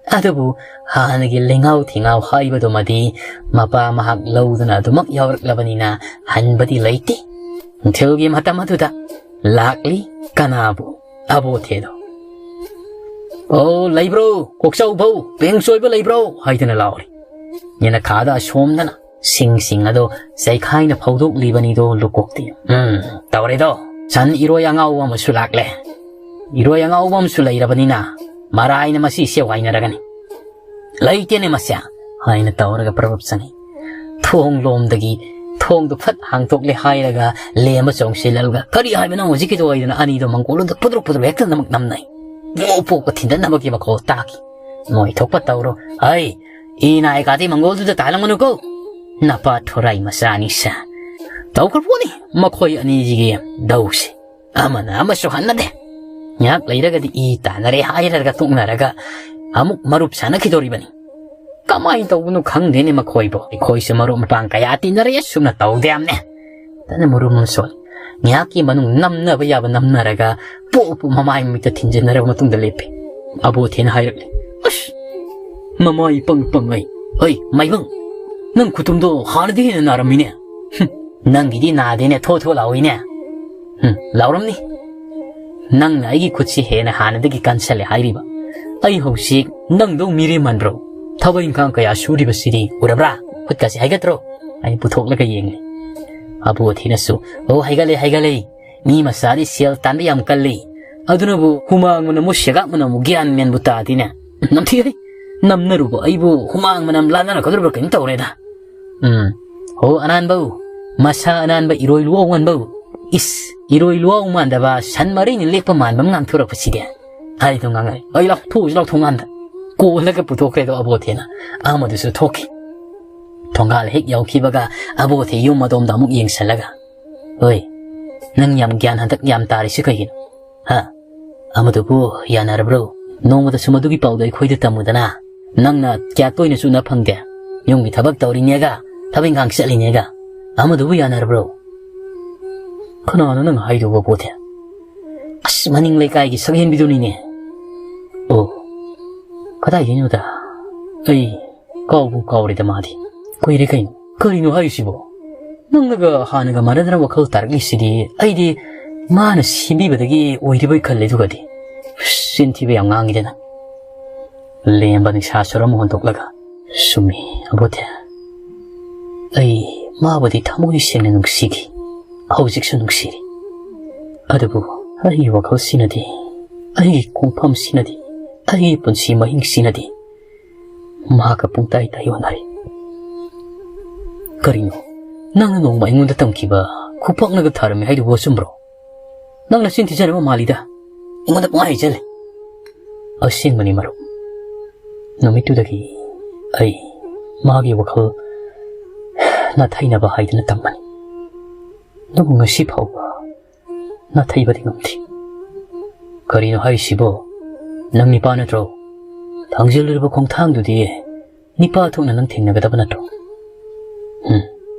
ꯑꯗꯨꯕꯨ ꯍꯥꯟꯅꯒꯤ ꯂꯦꯡꯉꯥꯎ ꯊꯦꯡꯉꯥꯎ ꯍꯥꯏꯕꯗꯨꯃꯗꯤ ꯃꯄꯥ ꯃꯍꯥꯛ ꯂꯧꯗꯨꯅ ꯑꯗꯨꯃꯛ ꯌꯥꯎꯔꯛꯂꯕꯅꯤꯅ ꯍꯟꯕꯗꯤ ꯂꯩꯇꯦ꯫ ꯅꯨꯡꯊꯤꯜꯒꯤ ꯃꯇꯝ ꯑꯗꯨꯗ ꯂꯥꯛꯂꯤ꯫ ꯀꯅꯥꯕꯨ? ꯑꯕꯣꯊꯦꯗꯣ꯫ "ꯑꯣ, ꯂꯩꯕ꯭ꯔꯣ? ꯀꯣꯛꯆꯥꯎꯕꯧ, ꯄꯦꯡꯆꯣꯏꯕ ꯂꯩꯕ꯭ꯔꯣ?" ꯍꯥꯏꯗꯨꯅ ꯂꯥꯎꯔꯤ꯫ ꯌꯦꯅꯈꯥꯗ ꯑꯁꯣꯝꯗꯅ ꯁꯤꯡꯁꯤꯡ ꯑꯗꯣ ꯆꯩꯈꯥꯏꯅ ꯐꯧꯗꯣꯛꯂꯤꯕꯅꯤꯗꯣ ꯂꯨꯀꯣꯛꯇꯤ꯫ "ꯎꯝ, ꯇꯧꯔꯦꯗꯣ꯫ ꯁꯟ ꯏꯔꯣꯏ ꯑꯉꯥꯎꯕ ꯑꯃꯁꯨ ꯂꯥꯛꯂꯦ꯫ ꯏꯔꯣꯏ ꯑꯉꯥꯎꯕ ꯑꯃꯁꯨ ꯂꯩꯔꯕꯅꯤꯅ ꯃꯔꯥꯏꯅ ꯃꯁꯤ ꯁꯦꯋꯥꯏꯅꯔꯒꯅꯤ꯫ ꯂꯩꯇꯦꯅꯦ ꯃꯁꯦ" ꯍꯥꯏꯅ ꯇꯧꯔꯒ ꯄ꯭ꯔꯞ ꯄ꯭ꯔꯞ ꯆꯪꯉꯤ꯫ ꯊꯣꯡ ꯂꯣꯝꯗꯒꯤ ꯊꯣꯡꯗꯨ ꯐꯠ ꯍꯥꯡꯇꯣꯛꯂꯦ ꯍꯥꯏꯔꯒ ꯂꯦꯝꯕ ꯆꯣꯡꯁꯤꯜꯂꯒ, "ꯀꯔꯤ ꯍꯥꯏꯕꯅꯣ ꯍꯧꯖꯤꯛꯀꯤꯗꯣ?" ꯍꯥꯏꯗꯅ ꯑꯅꯤꯗꯣ ꯃꯪꯒꯣꯜꯗ ꯄꯨꯗ꯭ꯔꯨꯛ ꯄꯨꯗ꯭ꯔꯨꯛ ꯍꯦꯛꯇ ꯅꯃꯛ ꯅꯝꯅꯩ꯫ ꯄꯣꯛ ꯄꯣꯛꯄ ꯊꯤꯟꯗꯠꯅꯕꯒꯤ ꯃꯈꯣꯜ ꯇꯥꯈꯤ꯫ ꯃꯣꯏ ꯊꯣꯛꯄ ꯇꯧꯔꯣ꯫ "ꯍꯩ, ꯏ ꯅꯥꯏ ꯀꯥꯗꯤ ꯃꯪꯒꯣꯜꯗꯨꯗ ꯇꯥꯍꯜꯂꯝꯒꯅꯨꯀꯣ꯫ ꯅꯄꯥ ꯊꯣꯔꯥꯏ ꯃꯆꯥ ꯑꯅꯤꯁꯦ꯫ ꯇꯧꯈ꯭ꯔ ꯄꯣꯠꯅꯤ ꯃꯈꯣꯏ ꯑꯅꯤꯁꯤꯒꯤ ꯗꯧꯁꯦ꯫ ꯑꯃꯅ ꯑꯃꯁꯨ ꯍꯟꯅꯗꯦ꯫ ꯉꯥꯏꯍꯥꯛ ꯂꯩꯔꯒꯗꯤ ꯏ ꯇꯥꯟꯅꯔꯦ ꯍꯥꯏꯔꯒ ꯇꯣꯛꯅꯔꯒ ꯑꯃꯨꯛ ꯃꯔꯨꯞ ꯁꯥꯟꯅꯈꯤꯗꯣꯔꯤꯕꯅꯤ꯫ ꯀꯃꯥꯏꯅ ꯇꯧꯕꯅꯣ ꯈꯪꯗꯦꯅꯦ ꯃꯈꯣꯏꯕꯨ꯫ ꯑꯩꯈꯣꯏꯁꯨ ꯃꯔꯨꯞ ꯃꯄꯥꯡ ꯀꯌꯥ ꯇꯤꯟꯅꯔꯦ, ꯁꯨꯝꯅ ꯇꯧꯗꯦ ꯌꯥꯝꯅꯦ"꯫ ꯇꯅ ꯃꯔꯨꯝ ꯑꯃ ꯁꯣꯜꯂꯤ꯫ ꯉꯥꯏꯍꯥꯛꯀꯤ ꯃꯅꯨꯡ ꯅꯝꯅꯕ ꯌꯥꯕ ꯅꯝꯅꯔꯒ ꯄꯣꯞ ꯄꯣꯞ ꯃꯃꯥꯏ ꯃꯃꯤꯠꯇ ꯊꯤꯟꯖꯤꯟꯅꯔꯕ ꯃꯇꯨꯡꯗ ꯂꯦꯞꯄꯤ꯫ ꯑꯕꯣꯊꯦꯅ ꯍꯥꯏꯔꯛꯂꯤ, "ꯑꯁ! ꯃꯃꯥꯏ ꯄꯪ ꯄꯪꯉꯩ꯫ ꯍꯩ, ꯃꯥꯏꯕꯪ! ꯅꯪ ꯈꯨꯇꯨꯝꯗꯣ ꯍꯥꯟꯅꯗꯤ ꯍꯦꯟꯅ ꯅꯥꯔꯝꯃꯤꯅꯦ꯫ ꯍꯨꯝ, ꯅꯪꯒꯤꯗꯤ ꯅꯥꯗꯦꯅꯦ, ꯊꯣ ꯊꯣ ꯂꯥꯎꯏꯅꯦ꯫ ꯍꯨꯝ, ꯂꯥꯎꯔꯝꯅꯤ꯫ ꯅꯪꯅ ꯑꯩꯒꯤ ꯈꯨꯠꯁꯤ ꯍꯦꯟꯅ ꯍꯥꯟꯅꯗꯒꯤ ꯀꯟꯁꯜꯂꯦ ꯍꯥꯏꯔꯤꯕ꯫ ꯑꯩ ꯍꯧꯖꯤꯛ ꯅꯪꯗꯧ ꯃꯤꯔꯦꯝ ꯃꯥꯟꯕ꯭ꯔꯣ? ꯊꯕꯛ ꯏꯪꯈꯥꯡ ꯀꯌꯥ ꯁꯨꯔꯤꯕꯁꯤꯗꯤ ꯎꯔꯕ꯭ꯔꯥ? ꯈꯨꯠꯀꯁꯤ ꯍꯥꯏꯒꯠꯇ꯭ꯔꯣ?" ꯑꯩ ꯄꯨꯊꯣꯛꯂꯒ ꯌꯦꯡꯂꯤ꯫ ꯑꯕꯣꯊꯤꯅꯁꯨ, "ꯑꯣ, ꯍꯥꯏꯒꯠꯂꯦ, ꯍꯥꯏꯒꯠꯂꯦ꯫ ꯃꯤ ꯃꯆꯥꯗꯤ ꯁꯦꯜ ꯇꯥꯟꯕ ꯌꯥꯝ ꯀꯜꯂꯤ꯫ ꯑꯗꯨꯅꯕꯨ ꯍꯨꯃꯥꯡ ꯃꯅꯝꯕꯨ ꯁꯦꯒꯥꯛ ꯃꯅꯝꯕꯨ ꯒ꯭ꯌꯥꯟ ꯃꯦꯟꯕꯨ ꯇꯥꯗꯦꯅꯦ꯫ ꯅꯝꯊꯤꯍꯩ! ꯅꯝꯅꯔꯨꯕ ꯑꯩꯕꯨ ꯍꯨꯃꯥꯡ ꯃꯅꯝ ꯂꯥꯟꯅꯔꯛꯀꯗꯧꯔꯤꯕ꯭ꯔꯥ ꯀꯩꯅꯣ ꯇꯧꯔꯦꯗ꯫ ꯎꯝ, ꯍꯣ ꯑꯅꯥꯟꯕꯧ, ꯃꯁꯥ ꯑꯅꯥꯟꯕ ꯏꯔꯣꯏ ꯂꯨꯋꯥꯎ ꯃꯥꯟꯕꯧ꯫ ꯏꯁ, ꯏꯔꯣꯏ ꯂꯨꯋꯥꯎ ꯃꯥꯟꯗꯕ ꯁꯟ ꯃꯔꯩꯅ ꯂꯦꯛꯄ ꯃꯥꯟꯕ ꯑꯃ ꯉꯥꯡꯊꯣꯔꯛꯄꯁꯤꯗꯤ"꯫ ꯑꯩꯗꯣ ꯉꯥꯡꯉꯛꯑꯦ꯫ "ꯑꯩ ꯂꯥꯎ, ꯊꯣꯛꯎꯁꯤ ꯂꯥꯎ ꯊꯣꯡꯒꯥꯟꯗ"꯫ ꯀꯣꯜꯂꯒ ꯄꯨꯊꯣꯛꯈ꯭ꯔꯦꯗꯣ ꯑꯕꯣꯊꯦꯅ꯫ ꯑꯃꯗꯨꯁꯨ ꯊꯣꯛꯈꯤ꯫ ꯊꯣꯡꯒꯥꯜ ꯍꯦꯛ ꯌꯧꯈꯤꯕꯒ ꯑꯕꯣꯊꯦ ꯌꯨꯝ ꯑꯗꯣꯝꯗ ꯑꯃꯨꯛ ꯌꯦꯡꯁꯤꯜꯂꯒ, "ꯍꯣꯏ, ꯅꯪ ꯌꯥꯝ ꯒ꯭ꯌꯥꯟ ꯍꯟꯗꯛ ꯌꯥꯝ ꯇꯥꯔꯤꯁꯤ ꯀꯩꯒꯤꯅꯣ? ꯍꯥ? ꯑꯃꯗꯨꯕꯨ ꯌꯥꯅꯔꯕ꯭ꯔꯣ? ꯅꯣꯡꯃꯗꯁꯨ ꯃꯗꯨꯒꯤ ꯄꯥꯎꯗꯣ ꯑꯩꯈꯣꯏꯗ ꯇꯝꯃꯨꯗꯅ꯫ ꯅꯪꯅ ꯀꯌꯥ ꯇꯣꯏꯅꯁꯨ ꯎꯅ ꯐꯪꯗꯦ꯫ ꯌꯨꯝꯒꯤ ꯊꯕꯛ ꯇꯧꯔꯤꯅꯦꯒ, ꯊꯕꯛ ꯏꯪꯈꯥꯡ ꯆꯠꯂꯤꯅꯦꯒ꯫ ꯑꯃꯗꯨꯕꯨ ꯌꯥꯅꯔꯕ꯭ꯔꯣ? ꯀꯅꯥꯅꯣ ꯅꯪ ꯍꯥꯏꯗꯨꯕꯣ, ꯄꯣꯠꯇꯦ? ꯑꯁ, ꯃꯅꯤꯡ ꯂꯩꯀꯥꯏꯒꯤ ꯁꯛꯍꯦꯟꯕꯤꯗꯨꯅꯤꯅꯦ꯫ ꯑꯣ, ꯀꯗꯥꯏꯗꯩꯅꯣꯗ? ꯑꯩ ꯀꯥꯎꯕꯨ ꯀꯥꯎꯔꯦꯗ ꯃꯥꯗꯤ꯫ ꯀꯨꯏꯔꯦ ꯀꯩꯅꯣ꯫ ꯀꯔꯤꯅꯣ ꯍꯥꯏꯔꯤꯁꯤꯕꯣ? ꯅꯪꯅꯒ ꯍꯥꯟꯅꯒ ꯃꯥꯟꯅꯗꯅ ꯋꯥꯈꯜ ꯇꯥꯔꯛꯂꯤꯁꯤꯗꯤ꯫ ꯑꯩꯗꯤ ꯃꯥꯅ ꯁꯦꯝꯕꯤꯕꯗꯒꯤ ꯑꯣꯏꯔꯤꯕꯣꯏ ꯈꯜꯂꯦ꯫ ꯑꯗꯨꯒꯗꯤ ꯆꯤꯟ ꯊꯤꯕ ꯌꯥꯝ ꯉꯥꯡꯉꯤꯗꯅ꯫ ꯂꯦꯝꯕ ꯅꯤꯡꯁꯥ ꯁꯣꯔ ꯑꯃ ꯍꯣꯟꯗꯣꯛꯂꯒ, ꯆꯨꯝꯃꯤ, ꯑꯕꯣꯇꯦ꯫ ꯑꯩ ꯃꯥꯕꯨꯗꯤ ꯊꯃꯣꯏ ꯁꯦꯡꯅ ꯅꯨꯡꯁꯤꯈꯤ꯫ ꯍꯧꯖꯤꯛꯁꯨ ꯅꯨꯡꯁꯤꯔꯤ꯫ ꯑꯗꯨꯕꯨ ꯑꯩꯒꯤ ꯋꯥꯈꯜꯁꯤꯅꯗꯤ, ꯑꯩꯒꯤ ꯈꯣꯡꯐꯝꯁꯤꯅꯗꯤ, ꯑꯩꯒꯤ ꯄꯨꯟꯁꯤ ꯃꯍꯤꯡꯁꯤꯅꯗꯤ ꯃꯍꯥꯛꯀ ꯄꯨꯡꯇꯥꯏ ꯇꯥꯏꯌꯣꯟꯅꯔꯤ꯫ ꯀꯔꯤꯅꯣ? ꯅꯪꯅ ꯅꯣꯡꯃ ꯑꯩꯉꯣꯟꯗ ꯇꯝꯈꯤꯕ ꯈꯨꯄꯥꯛꯅꯒ ꯊꯥꯔꯝꯃꯤ ꯍꯥꯏꯗꯨꯕꯨ ꯑꯆꯨꯝꯕ꯭ꯔꯣ? ꯅꯪꯅ ꯆꯤꯟ ꯊꯤꯖꯅꯕ ꯃꯥꯜꯂꯤꯗ꯫ ꯑꯩꯉꯣꯟꯗ ꯄꯨꯡꯍꯥꯏ ꯍꯥꯏꯖꯜꯂꯦ꯫ ꯑꯁꯦꯡꯕꯅꯤ ꯃꯔꯨꯞ꯫ ꯅꯨꯃꯤꯠꯇꯨꯗꯒꯤ ꯑꯩ ꯃꯥꯒꯤ ꯋꯥꯈꯜ ꯅꯥꯊꯩꯅꯕ ꯍꯥꯏꯗꯨꯅ ꯇꯝꯕꯅꯤ꯫ ꯑꯗꯨꯕꯨ ꯉꯁꯤ ꯐꯥꯎꯕ ꯅꯥꯊꯩꯕꯗꯤ ꯉꯝꯗꯦ꯫ ꯀꯔꯤꯅꯣ ꯍꯥꯏꯔꯤꯁꯤꯕꯣ? ꯅꯪ ꯅꯤꯄꯥ ꯅꯠꯇ꯭ꯔꯣ? ꯊꯥꯡꯖꯤꯜꯂꯨꯔꯕ ꯈꯣꯡꯊꯥꯡꯗꯨꯗꯤ ꯅꯤꯄꯥ ꯊꯣꯛꯅ ꯅꯪ ꯊꯦꯡꯅꯒꯗꯕ ꯅꯠꯇ꯭ꯔꯣ? ꯎꯝ,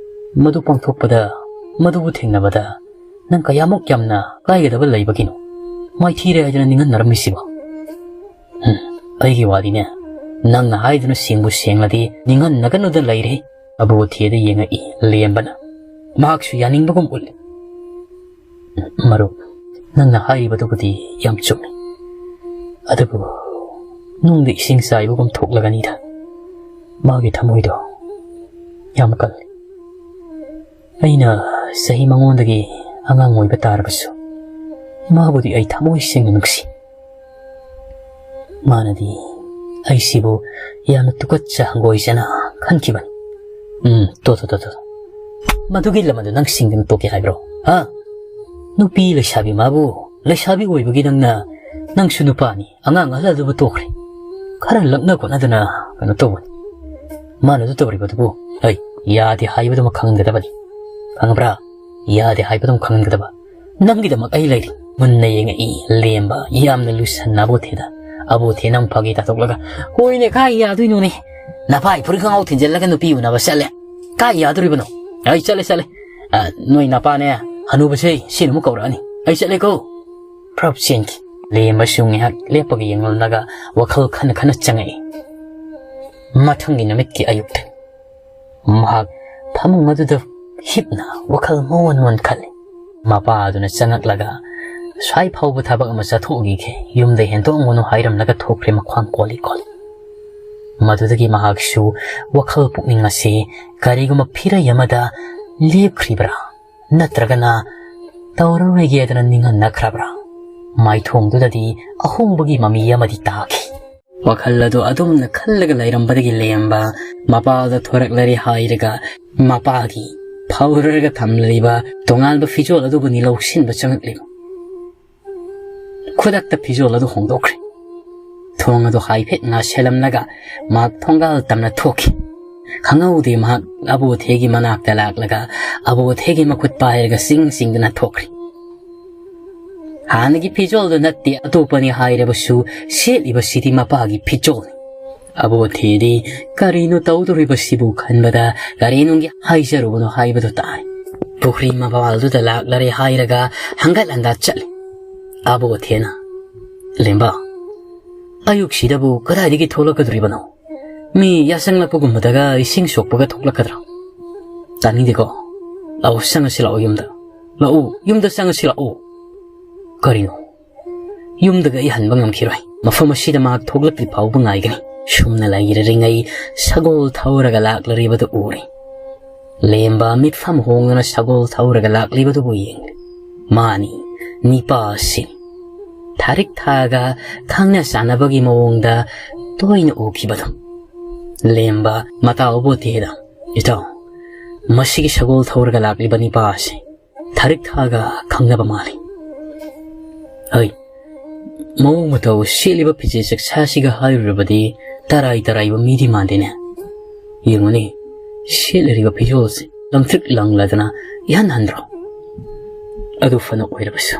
ꯃꯗꯨ ꯄꯥꯡꯊꯣꯛꯄꯗ, ꯃꯗꯨꯕꯨ ꯊꯦꯡꯅꯕꯗ ꯅꯪ ꯀꯌꯥꯃꯨꯛ ꯌꯥꯝꯅ ꯀꯥꯏꯒꯗꯕ ꯂꯩꯕꯒꯤꯅꯣ ꯃꯥꯏꯊꯤꯔꯦ ꯍꯥꯏꯗꯨꯅ ꯅꯤꯡꯍꯟꯅꯔꯝꯃꯤꯁꯤꯕꯣ? ꯎꯝ, ꯑꯩꯒꯤ ꯋꯥꯗꯤꯅꯦ, ꯅꯪꯅ ꯍꯥꯏꯗꯨꯅ ꯁꯦꯡꯕꯨ ꯁꯦꯡꯂꯗꯤ ꯅꯤꯡꯍꯟꯅꯒꯅꯨꯗ ꯂꯩꯔꯦ꯫ ꯑꯕꯣꯊꯤꯗ ꯌꯦꯡꯉꯛꯏ ꯂꯦꯝꯕꯅ꯫ ꯃꯍꯥꯛꯁꯨ ꯌꯥꯅꯤꯡꯕꯒꯨꯝ ꯎꯠꯂꯤ꯫ ꯃꯔꯨꯞ, ꯅꯪꯅ ꯍꯥꯏꯔꯤꯕꯗꯨꯕꯨꯗꯤ ꯌꯥꯝ ꯆꯨꯝꯃꯤ꯫ ꯑꯗꯨꯕꯨ ꯅꯨꯡꯗ ꯏꯁꯤꯡ ꯆꯥꯏꯕꯒꯨꯝ ꯊꯣꯛꯂꯒꯅꯤꯗ꯫ ꯃꯥꯒꯤ ꯊꯃꯣꯏꯗꯣ ꯌꯥꯝ ꯀꯜꯂꯤ꯫ ꯑꯩꯅ ꯆꯍꯤ ꯃꯉꯣꯟꯗꯒꯤ ꯑꯉꯥꯡ ꯑꯣꯏꯕ ꯇꯥꯔꯕꯁꯨ, ꯃꯥꯕꯨꯗꯤ ꯑꯩ ꯊꯃꯣꯏ ꯁꯦꯡꯅ ꯅꯨꯡꯁꯤ꯫ ꯃꯥꯅꯗꯤ ꯑꯩꯁꯤꯕꯨ ꯌꯥꯝꯅ ꯇꯨꯀꯠꯆ ꯍꯪꯒꯣꯏꯖꯅ ꯈꯟꯈꯤꯕꯅꯤ꯫ ꯎꯝ, ꯇꯣ, ꯇꯣ, ꯇꯣ, ꯇꯣ꯫ ꯃꯗꯨꯒꯤ ꯂꯃꯟꯗꯨ ꯅꯪ ꯁꯤꯡꯗꯅ ꯇꯣꯛꯀꯦ ꯍꯥꯏꯕ꯭ꯔꯣ? ꯍꯥ? ꯅꯨꯄꯤ ꯂꯩꯁꯥꯕꯤ ꯃꯥꯕꯨ, ꯂꯩꯁꯥꯕꯤ ꯑꯣꯏꯕꯒꯤ ꯅꯪꯅ, ꯅꯪꯁꯨ ꯅꯨꯄꯥꯅꯤ, ꯑꯉꯥꯡ ꯑꯍꯜ ꯑꯗꯨꯕꯨ ꯇꯣꯛꯈ꯭ꯔꯦ꯫ ꯈꯔ ꯂꯛꯅ ꯈꯣꯠꯅꯗꯅ ꯀꯩꯅꯣ ꯇꯧꯕꯅꯤ꯫ ꯃꯥꯅꯁꯨ ꯇꯧꯔꯤꯕꯗꯨꯕꯨ, ꯑꯩ ꯌꯥꯗꯦ ꯍꯥꯏꯕꯗꯨꯃ ꯈꯪꯍꯟꯒꯗꯕꯅꯤ꯫ ꯈꯪꯉꯕ꯭ꯔꯥ? ꯌꯥꯗꯦ ꯍꯥꯏꯕꯗꯨꯃ ꯈꯪꯍꯟꯒꯗꯕ꯫ ꯅꯪꯒꯤꯗꯃꯛ ꯑꯩ ꯂꯩꯔꯤ꯫ ꯃꯨꯟꯅ ꯌꯦꯡꯉꯛꯏ ꯂꯦꯝꯕ, ꯌꯥꯝꯅ ꯂꯨꯁꯟꯅ ꯑꯕꯣꯊꯦꯗ꯫ ꯑꯕꯣꯊꯦꯅ ꯑꯃꯨꯛ ꯐꯥꯒꯤ ꯇꯥꯊꯣꯛꯂꯒ, "ꯍꯣꯏꯅꯦ, ꯀꯥꯏ ꯌꯥꯗꯣꯏꯅꯣꯅꯦ? ꯅꯄꯥꯏ ꯐꯨꯔꯤꯠ ꯈꯣꯡꯒ꯭ꯔꯥꯎ ꯊꯤꯟꯖꯤꯜꯂꯒ ꯅꯨꯄꯤ ꯎꯅꯕ ꯆꯠꯂꯦ꯫ ꯀꯥꯏ ꯌꯥꯗꯣꯔꯤꯕꯅꯣ?" "ꯑꯩ ꯆꯠꯂꯦ, ꯆꯠꯂꯦ꯫ ꯑ, ꯅꯣꯏ ꯅꯄꯥꯅꯦ, ꯍꯅꯨꯕꯁꯦ, ꯁꯤꯅ ꯑꯃꯨꯛ ꯀꯧꯔꯛꯑꯅꯤ꯫ ꯑꯩ ꯆꯠꯂꯦꯀꯣ꯫" ꯄ꯭ꯔꯞ ꯆꯦꯟꯈꯤ꯫ ꯂꯦꯝꯕꯁꯨ ꯉꯥꯏꯍꯥꯛ ꯂꯦꯞꯄꯒ ꯌꯦꯡꯂꯝꯂꯒ ꯋꯥꯈꯜ ꯈꯟꯅ ꯈꯟꯅ ꯆꯪꯉꯛꯏ꯫ ꯃꯊꯪꯒꯤ ꯅꯨꯃꯤꯠꯀꯤ ꯑꯌꯨꯛꯇ ꯃꯍꯥꯛ ꯐꯃꯨꯡ ꯑꯗꯨꯗ ꯍꯤꯞꯅ ꯋꯥꯈꯜ ꯃꯣꯟ ꯃꯣꯟ ꯈꯜꯂꯤ꯫ ꯃꯄꯥ ꯑꯗꯨꯅ ꯆꯪꯉꯛꯂꯒ, "ꯁ꯭ꯋꯥꯏ ꯐꯥꯎꯕ ꯊꯕꯛ ꯑꯃ ꯆꯠꯊꯣꯛꯎꯈꯤꯒꯦ, ꯌꯨꯝꯗ ꯍꯦꯟꯗꯣꯛꯑꯝꯒꯅꯨ" ꯍꯥꯏꯔꯝꯂꯒ ꯊꯣꯛꯈ꯭ꯔꯦ ꯃꯈ꯭ꯋꯥꯡ ꯀꯣꯜꯂꯤ ꯀꯣꯜꯂꯤ꯫ ꯃꯗꯨꯗꯒꯤ ꯃꯍꯥꯛꯁꯨ ꯋꯥꯈꯜ ꯄꯨꯛꯅꯤꯡ ꯑꯁꯤ ꯀꯔꯤꯒꯨꯝꯕ ꯐꯤꯔꯩ ꯑꯃꯗ ꯂꯦꯞꯈ꯭ꯔꯤꯕ꯭ꯔꯥ, ꯅꯠꯇ꯭ꯔꯒꯅ ꯇꯧꯔꯔꯣꯏꯒꯦꯗꯅ ꯅꯤꯡꯍꯟꯅꯈ꯭ꯔꯕ꯭ꯔꯥ? ꯃꯥꯏꯊꯣꯡꯗꯨꯗꯗꯤ ꯑꯍꯣꯡꯕꯒꯤ ꯃꯃꯤ ꯑꯃꯗꯤ ꯇꯥꯈꯤ꯫ ꯋꯥꯈꯜ ꯑꯗꯨ ꯑꯗꯨꯝꯅ ꯈꯜꯂꯒ ꯂꯩꯔꯝꯕꯗꯒꯤ ꯂꯦꯝꯕ ꯃꯄꯥꯗ ꯊꯣꯔꯛꯂꯔꯦ ꯍꯥꯏꯔꯒ ꯃꯄꯥꯒꯤ ꯐꯧꯔꯒ ꯊꯝꯂꯤꯕ ꯇꯣꯉꯥꯟꯕ ꯐꯤꯖꯣꯜ ꯑꯗꯨꯕꯨꯅꯤ ꯂꯧꯁꯤꯟꯕ ꯆꯪꯉꯛꯂꯤꯕ꯫ ꯈꯨꯗꯛꯇ ꯐꯤꯖꯣꯜ ꯑꯗꯨ ꯍꯣꯡꯗꯣꯛꯈ꯭ꯔꯦ꯫ ꯊꯣꯡ ꯑꯗꯨ ꯍꯥꯏꯐꯦꯠ ꯉꯥꯁꯦꯜꯂꯝꯂꯒ ꯃꯍꯥꯛ ꯊꯣꯡꯒꯥꯜ ꯇꯝꯅ ꯊꯣꯛꯈꯤ꯫ ꯈꯪꯍꯧꯗꯦ ꯃꯍꯥꯛ ꯑꯕꯣꯊꯦꯒꯤ ꯃꯅꯥꯛꯇ ꯂꯥꯛꯂꯒ ꯑꯕꯣꯊꯦꯒꯤ ꯃꯈꯨꯠ ꯄꯥꯏꯔꯒ ꯆꯤꯡ ꯆꯤꯡꯗꯨꯅ ꯊꯣꯛꯈ꯭ꯔꯦ꯫ ꯍꯥꯟꯅꯒꯤ ꯐꯤꯖꯣꯜꯗꯨ ꯅꯠꯇꯦ, ꯑꯇꯣꯞꯄꯅꯤ ꯍꯥꯏꯔꯕꯁꯨ ꯁꯦꯠꯂꯤꯕꯁꯤꯗꯤ ꯃꯄꯥꯒꯤ ꯐꯤꯖꯣꯜꯅꯤ꯫ ꯑꯕꯣꯊꯦꯗꯤ ꯀꯔꯤꯅꯣ ꯇꯧꯗꯣꯔꯤꯕꯁꯤꯕꯨ ꯈꯟꯕꯗ ꯀꯔꯤ ꯅꯨꯡꯒꯤ ꯍꯥꯏꯖꯔꯨꯕꯅꯣ ꯍꯥꯏꯕꯗꯨ ꯇꯥꯔꯦ꯫ ꯄꯨꯈ꯭ꯔꯤ ꯃꯄꯥꯜꯗꯨꯗ ꯂꯥꯛꯂꯔꯦ ꯍꯥꯏꯔꯒ ꯍꯪꯒꯠ ꯍꯟꯗꯥ ꯆꯠꯂꯤ꯫ ꯑꯕꯣꯊꯦꯅ, "ꯂꯦꯝꯕ, ꯑꯌꯨꯛꯁꯤꯗꯕꯨ ꯀꯗꯥꯏꯗꯒꯤ ꯊꯣꯛꯂꯛꯀꯗꯣꯔꯤꯕꯅꯣ? ꯃꯤ ꯌꯥꯆꯪꯂꯛꯄꯒꯨꯝꯕꯗꯒ ꯏꯁꯤꯡ ꯁꯣꯛꯄꯒ ꯊꯣꯛꯂꯛꯀꯗ꯭ꯔꯥ? ꯇꯥꯅꯤꯡꯗꯦꯀꯣ꯫ ꯂꯥꯛꯑꯣ, ꯆꯪꯉꯁꯤ ꯂꯥꯛꯑꯣ ꯌꯨꯝꯗ꯫ ꯂꯥꯛꯑꯣ, ꯌꯨꯝꯗ ꯆꯪꯉꯁꯤ ꯂꯥꯛꯑꯣ꯫" ꯀꯔꯤꯅꯣ? ꯌꯨꯝꯗꯒ ꯑꯩ ꯍꯟꯕ ꯉꯝꯈꯤꯔꯣꯏ꯫ ꯃꯐꯝ ꯑꯁꯤꯗ ꯃꯍꯥꯛ ꯊꯣꯛꯂꯛꯇ꯭ꯔꯤ ꯐꯥꯎꯕ ꯉꯥꯏꯒꯅꯤ꯫ ꯁꯨꯝꯅ ꯂꯩꯔꯔꯤꯉꯩ ꯁꯒꯣꯜ ꯊꯧꯔꯒ ꯂꯥꯛꯂꯔꯤꯕꯗꯨ ꯎꯔꯦ꯫ ꯂꯦꯝꯕ ꯃꯤꯠꯐꯝ ꯍꯣꯡꯗꯨꯅ ꯁꯒꯣꯜ ꯊꯧꯔꯒ ꯂꯥꯛꯂꯤꯕꯗꯨꯕꯨ ꯌꯦꯡꯂꯦ꯫ ꯃꯥꯅꯤ, ꯅꯤꯄꯥ ꯑꯁꯤ ꯊꯥꯔꯤꯛ ꯊꯥꯒ ꯈꯪꯅ ꯆꯥꯟꯅꯕꯒꯤ ꯃꯑꯣꯡꯗ ꯇꯣꯏꯅ ꯎꯈꯤꯕꯗꯣ꯫ ꯂꯦꯝꯕ ꯃꯇꯥꯎ ꯑꯕꯣꯊꯦꯗ, "ꯏꯇꯥꯎ, ꯃꯁꯤꯒꯤ ꯁꯒꯣꯜ ꯊꯧꯔꯒ ꯂꯥꯛꯂꯤꯕ ꯅꯤꯄꯥ ꯑꯁꯤ ꯊꯥꯔꯤꯛ ꯊꯥꯒ ꯈꯪꯅꯕ ꯃꯥꯜꯂꯤ꯫ ꯍꯣꯏ, ꯃꯑꯣꯡ ꯃꯇꯧ, ꯁꯦꯠꯂꯤꯕ ꯐꯤꯖꯦꯠ ꯆꯛꯁꯥꯁꯤꯒ ꯍꯥꯏꯔꯨꯔꯕꯗꯤ ꯇꯔꯥꯏ ꯇꯔꯥꯏꯕ ꯃꯤꯗꯤ ꯃꯥꯟꯗꯦꯅꯦ꯫ ꯌꯦꯡꯉꯨꯅꯦ, ꯁꯦꯠꯂꯤꯕ ꯐꯤꯖꯣꯜꯁꯦ ꯂꯪꯇ꯭ꯔꯤꯛ ꯂꯪꯂꯗꯅ ꯏꯍꯟ ꯍꯟꯗ꯭ꯔꯣ? ꯑꯗꯨ ꯐꯅ ꯑꯣꯏꯔꯕꯁꯨ,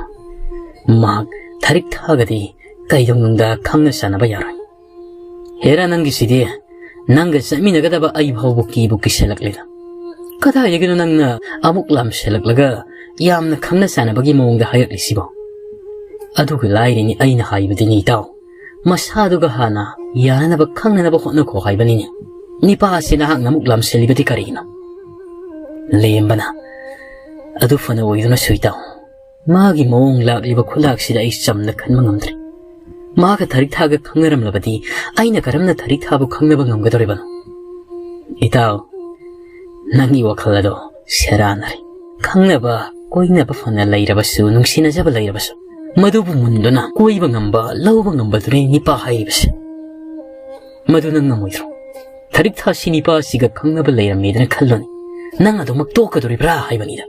ꯃꯍꯥꯛ ꯊꯔꯤꯛ ꯊꯥꯒꯗꯤ ꯀꯩꯗꯧꯅꯨꯡꯗ ꯈꯪꯅ ꯆꯥꯟꯅꯕ ꯌꯥꯔꯣꯏ꯫ ꯍꯦꯔꯥ, ꯅꯪꯒꯤꯁꯤꯗꯤ ꯅꯪꯒ ꯆꯠꯃꯤꯟꯅꯒꯗꯕ ꯑꯩ ꯐꯥꯎꯕ ꯀꯤꯕꯨ ꯀꯤꯁꯜꯂꯛꯂꯦꯗ꯫ ꯀꯗꯥꯏꯗꯒꯤꯅꯣ ꯅꯪꯅ ꯑꯃꯨꯛ ꯂꯥꯝꯁꯤꯜꯂꯛꯂꯒ ꯌꯥꯝꯅ ꯈꯪꯅ ꯆꯥꯟꯅꯕꯒꯤ ꯃꯑꯣꯡꯗ ꯍꯥꯏꯔꯛꯂꯤꯁꯤꯕꯣ? ꯑꯗꯨꯒ ꯂꯥꯏꯔꯤꯅꯤ ꯑꯩꯅ ꯍꯥꯏꯕꯗꯤꯅꯦ ꯏꯇꯥꯎ, ꯃꯁꯥꯗꯨꯒ ꯍꯥꯟꯅ ꯌꯥꯅꯅꯕ ꯈꯪꯅꯅꯕ ꯍꯣꯠꯅꯈꯣ ꯍꯥꯏꯕꯅꯤꯅꯦ꯫ ꯅꯤꯄꯥ ꯑꯁꯤ ꯅꯍꯥꯛꯅ ꯑꯃꯨꯛ ꯂꯥꯝꯁꯤꯜꯂꯤꯕꯗꯤ ꯀꯔꯤꯒꯤꯅꯣ? ꯂꯦꯝꯕꯅ, ꯑꯗꯨ ꯐꯅ ꯑꯣꯏꯗꯨꯅꯁꯨ ꯏꯇꯥꯎ, ꯃꯥꯒꯤ ꯃꯑꯣꯡ ꯂꯥꯛꯂꯤꯕ ꯈꯨꯂꯥꯛꯁꯤꯗ ꯑꯩ ꯆꯝꯅ ꯈꯟꯕ ꯉꯝꯗ꯭ꯔꯦ꯫ ꯃꯥꯒ ꯊꯔꯤꯛ ꯊꯥꯒ ꯈꯪꯅꯔꯝꯂꯕꯗꯤ ꯑꯩꯅ ꯀꯔꯝꯅ ꯊꯔꯤꯛ ꯊꯥꯕꯨ ꯈꯪꯅꯕ ꯉꯝꯒꯗꯧꯔꯤꯕꯅꯣ? ꯏꯇꯥꯎ, ꯅꯪꯒꯤ ꯋꯥꯈꯜ ꯑꯗꯣ ꯁꯦꯔꯥꯟꯅꯔꯦ꯫ ꯈꯪꯅꯕ, ꯀꯣꯏꯅꯕ ꯐꯅ ꯂꯩꯔꯕꯁꯨ, ꯅꯨꯡꯁꯤꯅꯖꯕ ꯂꯩꯔꯕꯁꯨ, ꯃꯗꯨꯕꯨ ꯃꯨꯟꯗꯨꯅ ꯀꯣꯏꯕ ꯉꯝꯕ, ꯂꯧꯕ ꯉꯝꯕꯗꯨꯅꯤ ꯅꯤꯄꯥ ꯍꯥꯏꯔꯤꯕꯁꯦ꯫ ꯃꯗꯨ ꯅꯪ ꯉꯝꯃꯣꯏꯗ꯭ꯔꯣ? ꯊꯔꯤꯛ ꯊꯥꯁꯤ ꯅꯤꯄꯥꯁꯤꯒ ꯈꯪꯅꯕ ꯂꯩꯔꯝꯃꯦꯗꯅ ꯈꯜꯂꯣꯅꯦ, ꯅꯪ ꯑꯗꯨꯃꯛ ꯇꯣꯛꯀꯗꯣꯔꯤꯕ꯭ꯔꯥ ꯍꯥꯏꯕꯅꯤꯗ꯫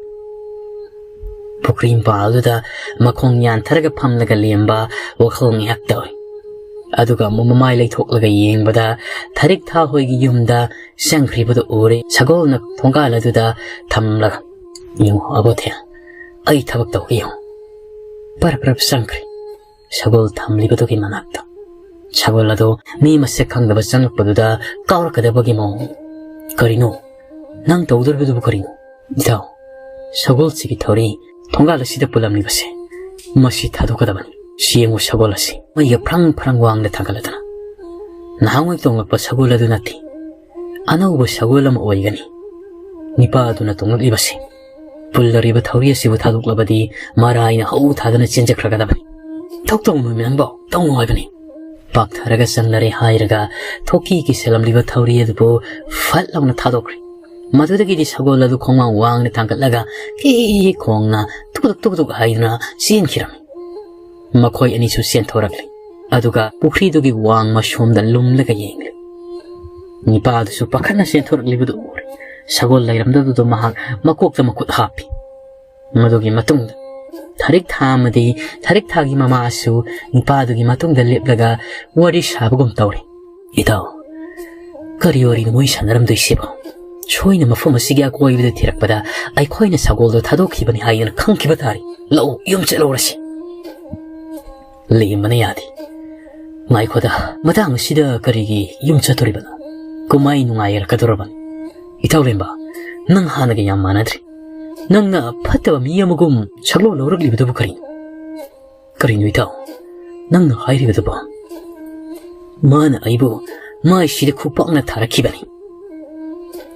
ꯄꯨꯈ꯭ꯔꯤ ꯃꯄꯥꯜꯗꯨꯗ ꯃꯈꯣꯡ ꯌꯥꯟꯊꯔꯒ ꯐꯝꯂꯒ ꯂꯦꯝꯕ ꯋꯥꯈꯜ ꯉꯥꯏꯍꯥꯛ ꯇꯧꯏ꯫ ꯑꯗꯨꯒ ꯑꯃꯨꯛ ꯃꯃꯥꯏ ꯂꯩꯊꯣꯛꯂꯒ ꯌꯦꯡꯕꯗ ꯊꯔꯤꯛ ꯊꯥ ꯍꯣꯏꯒꯤ ꯌꯨꯝꯗ ꯆꯪꯈ꯭ꯔꯤꯕꯗꯨ ꯎꯔꯦ꯫ ꯁꯒꯣꯜꯅ ꯊꯣꯡꯒꯥꯜ ꯑꯗꯨꯗ ꯊꯝꯂꯒ, "ꯌꯦꯡꯉꯨ ꯑꯕꯣꯊꯦ, ꯑꯩ ꯊꯕꯛ ꯇꯧꯒꯦ ꯌꯦꯡꯉꯨ꯫" ꯄꯔꯞ ꯄꯔꯞ ꯆꯪꯈ꯭ꯔꯦ ꯁꯒꯣꯜ ꯊꯝꯂꯤꯕꯗꯨꯒꯤ ꯃꯅꯥꯛꯇ꯫ ꯁꯒꯣꯜ ꯑꯗꯨ ꯃꯤ ꯃꯁꯛ ꯈꯪꯗꯕ ꯆꯪꯂꯛꯄꯗꯨꯗ ꯀꯥꯎꯔꯛꯀꯗꯕꯒꯤ ꯃꯑꯣꯡ꯫ "ꯀꯔꯤꯅꯣ? ꯅꯪ ꯇꯧꯗꯣꯔꯤꯕꯗꯨꯕꯨ ꯀꯔꯤꯅꯣ?" "ꯏꯇꯥꯎ, ꯁꯒꯣꯜꯁꯤꯒꯤ ꯊꯧꯔꯤ ꯊꯣꯡꯒꯥꯜ ꯑꯁꯤꯗ ꯄꯨꯜꯂꯝꯂꯤꯕꯁꯦ, ꯃꯁꯤ ꯊꯥꯗꯣꯛꯀꯗꯕꯅꯤ꯫ ꯁꯤ ꯌꯦꯡꯉꯨ, ꯁꯒꯣꯜ ꯑꯁꯤ ꯃꯩꯒ ꯐ꯭ꯔꯪ ꯐ꯭ꯔꯪ ꯋꯥꯡꯅ ꯊꯥꯡꯒꯠꯂꯗꯅ꯫ ꯅꯍꯥꯟꯋꯥꯏ ꯇꯣꯡꯂꯛꯄ ꯁꯒꯣꯜ ꯑꯗꯨ ꯅꯠꯇꯦ, ꯑꯅꯧꯕ ꯁꯒꯣꯜ ꯑꯃ ꯑꯣꯏꯒꯅꯤ꯫ ꯅꯤꯄꯥ ꯑꯗꯨꯅ ꯇꯣꯡꯂꯛꯂꯤꯕꯁꯤ꯫ ꯄꯨꯜꯂꯔꯤꯕ ꯊꯧꯔꯤ ꯑꯁꯤꯕꯨ ꯊꯥꯗꯣꯛꯂꯕꯗꯤ ꯃꯔꯥꯏꯅ ꯍꯧ ꯊꯥꯗꯅ ꯆꯦꯟꯖꯈ꯭ꯔꯒꯗꯕꯅꯤ꯫ ꯊꯣꯛ ꯇꯧꯅꯨ ꯅꯪꯕꯣ, ꯇꯧꯅꯨ ꯍꯥꯏꯕꯅꯤ꯫" ꯄꯥꯛꯊꯔꯒ ꯆꯪꯂꯔꯦ ꯍꯥꯏꯔꯒ ꯊꯣꯛꯀꯤ ꯀꯤꯁꯜꯂꯝꯂꯤꯕ ꯊꯧꯔꯤ ꯑꯗꯨꯕꯨ ꯐꯠ ꯂꯥꯎꯅ ꯊꯥꯗꯣꯛꯈ꯭ꯔꯦ꯫ ꯃꯗꯨꯗꯒꯤꯗꯤ ꯁꯒꯣꯜ ꯑꯗꯨ ꯈꯣꯡꯃꯥꯡ ꯋꯥꯡꯅ ꯊꯥꯡꯒꯠꯂꯒ ꯀꯤ ꯈꯣꯡꯅ ꯇꯨꯛ ꯇꯨꯛ ꯇꯨꯛ ꯇꯨꯛ ꯍꯥꯏꯗꯨꯅ ꯆꯦꯟꯈꯤꯔꯝꯃꯤ꯫ ꯃꯈꯣꯏ ꯑꯅꯤꯁꯨ ꯆꯦꯟꯊꯣꯔꯛꯂꯤ꯫ ꯑꯗꯨꯒ ꯄꯨꯈ꯭ꯔꯤꯗꯨꯒꯤ ꯋꯥꯡꯃ ꯁꯣꯝꯗ ꯂꯨꯝꯂꯒ ꯌꯦꯡꯂꯤ꯫ ꯅꯤꯄꯥꯗꯨꯁꯨ ꯄꯥꯈꯠꯅ ꯆꯦꯟꯊꯣꯔꯛꯂꯤꯕꯗꯨ ꯎꯔꯦ꯫ ꯁꯒꯣꯜ ꯂꯩꯔꯝꯗꯕꯗꯨꯗ ꯃꯍꯥꯛ ꯃꯀꯣꯛꯇ ꯃꯈꯨꯠ ꯍꯥꯞꯄꯤ꯫ ꯃꯗꯨꯒꯤ ꯃꯇꯨꯡꯗ ꯊꯔꯤꯛ ꯊꯥ ꯑꯃꯗꯤ ꯊꯔꯤꯛ ꯊꯥꯒꯤ ꯃꯃꯥꯁꯨ ꯅꯤꯄꯥꯗꯨꯒꯤ ꯃꯇꯨꯡꯗ ꯂꯦꯞꯂꯒ ꯋꯥꯔꯤ ꯁꯥꯕꯒꯨꯝ ꯇꯧꯔꯤ꯫ "ꯏꯇꯥꯎ, ꯀꯔꯤ ꯋꯥꯔꯤꯅꯣ ꯃꯣꯏ ꯁꯥꯟꯅꯔꯝꯗꯣꯏꯁꯤꯕꯣ? ꯁꯣꯏꯅ ꯃꯐꯝ ꯑꯁꯤꯒꯤ ꯑꯀꯣꯏꯕꯗ ꯊꯤꯔꯛꯄꯗ ꯑꯩꯈꯣꯏꯅ ꯁꯒꯣꯜꯗꯣ ꯊꯥꯗꯣꯛꯈꯤꯕꯅꯤ ꯍꯥꯏꯗꯨꯅ ꯈꯪꯈꯤꯕ ꯇꯥꯔꯦ꯫ ꯂꯥꯛꯎ, ꯌꯨꯝ ꯆꯠꯂꯨꯔꯁꯤ꯫" ꯂꯦꯝꯕꯅ ꯌꯥꯗꯦ꯫ "ꯉꯥꯏꯈꯣꯗ, ꯃꯇꯥꯡ ꯑꯁꯤꯗ ꯀꯔꯤꯒꯤ ꯌꯨꯝ ꯆꯠꯇꯣꯔꯤꯕꯅꯣ? ꯀꯨꯝꯍꯩ ꯅꯨꯡꯉꯥꯏꯔꯛꯀꯗꯧꯔꯕꯅꯤ꯫ ꯏꯇꯥꯎ ꯂꯦꯝꯕ, ꯅꯪ ꯍꯥꯟꯅꯒ ꯌꯥꯝ ꯃꯥꯟꯅꯗ꯭ꯔꯦ꯫ ꯅꯪꯅ ꯐꯠꯇꯕ ꯃꯤ ꯑꯃꯒꯨꯝ ꯁꯛꯂꯣꯟ ꯂꯧꯔꯛꯂꯤꯕꯗꯨꯕꯨ ꯀꯔꯤꯅꯣ? ꯀꯔꯤꯅꯣ ꯏꯇꯥꯎ, ꯅꯪꯅ ꯍꯥꯏꯔꯤꯕꯗꯨꯕꯣ?" "ꯃꯥꯅ ꯑꯩꯕꯨ ꯃꯥꯏꯁꯤꯗ ꯈꯨꯄꯥꯛꯅ ꯊꯥꯔꯛꯈꯤꯕꯅꯤ꯫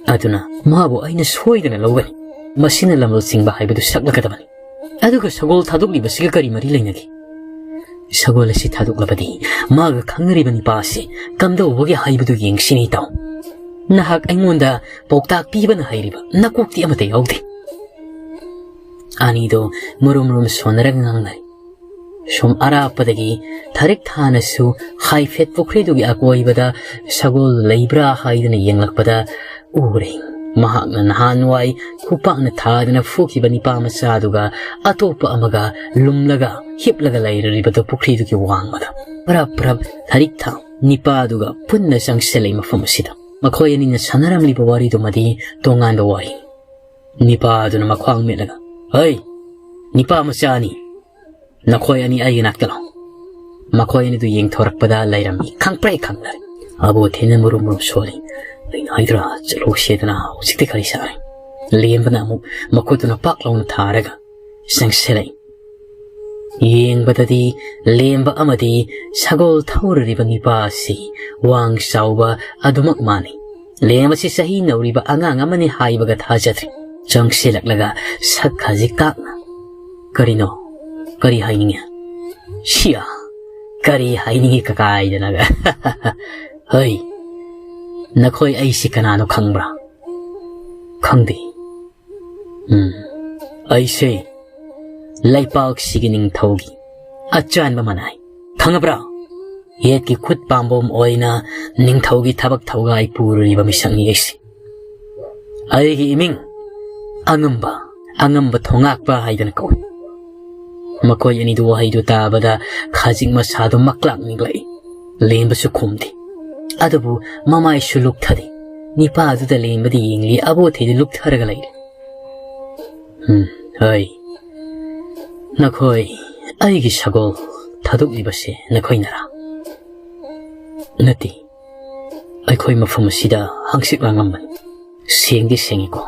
ꯑꯗꯨꯅ ꯃꯥꯕꯨ ꯑꯩꯅ ꯁꯣꯏꯗꯅ ꯂꯧꯒꯅꯤ꯫ ꯃꯁꯤꯅ ꯂꯃꯟ ꯆꯤꯡꯕ ꯍꯥꯏꯕꯗꯨ ꯁꯛꯂꯛꯀꯗꯕꯅꯤ꯫ ꯑꯗꯨꯒ ꯁꯒꯣꯜ ꯊꯥꯗꯣꯛꯂꯤꯕꯁꯤꯒ ꯀꯔꯤ ꯃꯔꯤ ꯂꯩꯅꯒꯦ? ꯁꯒꯣꯜ ꯑꯁꯤ ꯊꯥꯗꯣꯛꯂꯕꯗꯤ ꯃꯥꯒ ꯈꯪꯅꯔꯤꯕ ꯅꯤꯄꯥ ꯑꯁꯤ ꯀꯝꯗꯧꯕꯒꯦ ꯍꯥꯏꯕꯗꯨ ꯌꯦꯡꯁꯤꯅꯦ ꯏꯇꯥꯎ꯫ ꯅꯍꯥꯛ ꯑꯩꯉꯣꯟꯗ ꯄꯥꯎꯇꯥꯛ ꯄꯤꯕꯅ ꯍꯩꯔꯤꯕ ꯅꯀꯣꯛꯇꯤ ꯑꯃꯠꯇ ꯌꯥꯎꯗꯦ꯫" ꯑꯅꯤꯗꯣ ꯃꯔꯨꯝ ꯃꯔꯨꯝ ꯁꯣꯟꯅꯔꯒ ꯉꯥꯡꯅꯔꯤ꯫ ꯁꯨꯝ ꯑꯔꯥꯞꯄꯗꯒꯤ ꯊꯔꯤꯛ ꯊꯥꯅꯁꯨ ꯍꯥꯏꯐꯦꯠ ꯄꯨꯈ꯭ꯔꯤꯗꯨꯒꯤ ꯑꯀꯣꯏꯕꯗ ꯁꯒꯣꯜ ꯂꯩꯕ꯭ꯔꯥ ꯍꯥꯏꯗꯨꯅ ꯌꯦꯡꯂꯛꯄꯗ ꯎꯔꯦ꯫ ꯃꯍꯥꯛꯅ ꯅꯍꯥꯟꯋꯥꯏ ꯈꯨꯄꯥꯛꯅ ꯊꯥꯗꯅ ꯐꯨꯈꯤꯕ ꯅꯤꯄꯥ ꯃꯆꯥꯗꯨꯒ ꯑꯇꯣꯞꯄ ꯑꯃꯒ ꯂꯨꯝꯂꯒ ꯍꯤꯞꯂꯒ ꯂꯩꯔꯤꯕꯗꯨ ꯄꯨꯈ꯭ꯔꯤꯗꯨꯒꯤ ꯋꯥꯡꯃꯗ꯫ ꯄ꯭ꯔꯞ ꯄ꯭ꯔꯞ ꯊꯔꯤꯛ ꯊꯥ ꯅꯤꯄꯥꯗꯨꯒ ꯄꯨꯟꯅ ꯆꯪꯁꯤꯜꯂꯛꯏ ꯃꯐꯝ ꯑꯁꯤꯗ꯫ ꯃꯈꯣꯏ ꯑꯅꯤꯅ ꯁꯥꯟꯅꯔꯝꯂꯤꯕ ꯋꯥꯔꯤꯗꯨꯃꯗꯤ ꯇꯣꯉꯥꯟꯕ ꯋꯥꯔꯤ꯫ ꯅꯤꯄꯥꯗꯨꯅ ꯃꯈ꯭ꯋꯥꯡ ꯃꯦꯠꯂꯒ, "ꯍꯩ, ꯅꯤꯄꯥ ꯃꯆꯥ ꯑꯅꯤ, ꯅꯈꯣꯏ ꯑꯅꯤ ꯑꯩꯒꯤ ꯅꯥꯛꯇ ꯂꯥꯛꯑꯣ꯫" ꯃꯈꯣꯏ ꯑꯅꯤꯗꯨ ꯌꯦꯡꯊꯣꯔꯛꯄꯗ ꯂꯩꯔꯝꯃꯤ ꯈꯪꯄ꯭ꯔꯦꯛ ꯈꯪꯅꯔꯦ꯫ ꯑꯕꯣꯊꯦꯅ ꯃꯔꯨꯝ ꯃꯔꯨꯝ ꯁꯣꯜꯂꯤ꯫ "ꯑꯩꯅ ꯍꯥꯏꯗ꯭ꯔꯥ, ꯆꯠꯂꯣꯁꯦꯗꯅ, ꯍꯧꯖꯤꯛꯇꯤ ꯀꯔꯤ ꯁꯥꯔꯦ?" ꯂꯦꯝꯕꯅ ꯑꯃꯨꯛ ꯃꯈꯨꯠꯇꯨꯅ ꯄꯥꯛ ꯂꯥꯎꯅ ꯊꯥꯔꯒ ꯆꯪꯁꯤꯜꯂꯛꯏ꯫ ꯌꯦꯡꯕꯗꯗꯤ ꯂꯦꯝꯕ ꯑꯃꯗꯤ ꯁꯒꯣꯜ ꯊꯧꯔꯤꯕ ꯅꯤꯄꯥ ꯑꯁꯤ ꯋꯥꯡ ꯆꯥꯎꯕ ꯑꯗꯨꯃꯛ ꯃꯥꯟꯅꯩ꯫ ꯂꯦꯝꯕꯁꯤ ꯆꯍꯤ ꯅꯧꯔꯤꯕ ꯑꯉꯥꯡ ꯑꯃꯅꯤ ꯍꯥꯏꯕꯒ ꯊꯥꯖꯗ꯭ꯔꯦ꯫ ꯆꯪꯁꯤꯜꯂꯛꯂꯒ ꯁꯛ ꯈꯖꯤꯛ ꯀꯥꯛꯅ, "ꯀꯔꯤꯅꯣ? ꯀꯔꯤ ꯍꯥꯏꯅꯤꯡꯉꯤ?" "ꯁꯤꯌꯥ, ꯀꯔꯤ ꯍꯥꯏꯅꯤꯡꯉꯤ ꯀꯀꯥ ꯍꯥꯏꯗꯅꯒ?" "ꯍꯩ, ꯅꯈꯣꯏ ꯑꯩꯁꯤ ꯀꯅꯥꯅꯣ ꯈꯪꯕ꯭ꯔꯥ?" "ꯈꯪꯗꯦ꯫" "ꯎꯝ, ꯑꯩꯁꯦ ꯂꯩꯄꯥꯛꯁꯤꯒꯤ ꯅꯤꯡꯊꯧꯒꯤ ꯑꯆꯥꯟꯕ ꯃꯅꯥꯏ꯫ ꯈꯪꯉꯕ꯭ꯔꯥ? ꯌꯦꯠꯀꯤ ꯈꯨꯠ ꯄꯥꯝꯕꯣꯝ ꯑꯣꯏꯅ ꯅꯤꯡꯊꯧꯒꯤ ꯊꯕꯛ ꯊꯧꯒꯥꯏ ꯄꯨꯔꯤꯕ ꯃꯤꯁꯛꯅꯤ ꯑꯩꯁꯦ꯫ ꯑꯩꯒꯤ ꯏꯃꯤꯡ ꯑꯉꯝꯕ, ꯑꯉꯝꯕ ꯊꯣꯉꯥꯛꯄ ꯍꯥꯏꯗꯅ ꯀꯧꯏ꯫" ꯃꯈꯣꯏ ꯑꯅꯤꯗꯨ ꯋꯥꯍꯩꯗꯨ ꯇꯥꯕꯗ ꯈꯖꯤꯛ ꯃꯁꯥꯗꯨ ꯃꯛꯂꯥꯛ ꯅꯤꯛꯂꯛꯏ꯫ ꯂꯦꯝꯕꯁꯨ ꯈꯨꯝꯗꯦ꯫ ꯑꯗꯨꯕꯨ ꯃꯃꯥꯏꯁꯨ ꯂꯨꯛꯊꯗꯦ꯫ ꯅꯤꯄꯥꯗꯨꯗ ꯂꯦꯝꯕꯗꯤ ꯌꯦꯡꯂꯤ, ꯑꯕꯣꯊꯩꯗꯤ ꯂꯨꯛꯊꯔꯒ ꯂꯩꯔꯦ꯫ "ꯎꯝ, ꯍꯣꯏ꯫ ꯅꯈꯣꯏ ꯑꯩꯒꯤ ꯁꯒꯣꯜ ꯊꯥꯗꯣꯛꯂꯤꯕꯁꯦ ꯅꯈꯣꯏꯅꯔꯥ? ꯅꯠꯇꯦ, ꯑꯩꯈꯣꯏ ꯃꯐꯝ ꯑꯁꯤꯗ ꯍꯪꯆꯤꯠ ꯂꯥꯡꯂꯝꯕꯅꯤ꯫ ꯁꯦꯡꯗꯤ ꯁꯦꯡꯉꯤꯀꯣ꯫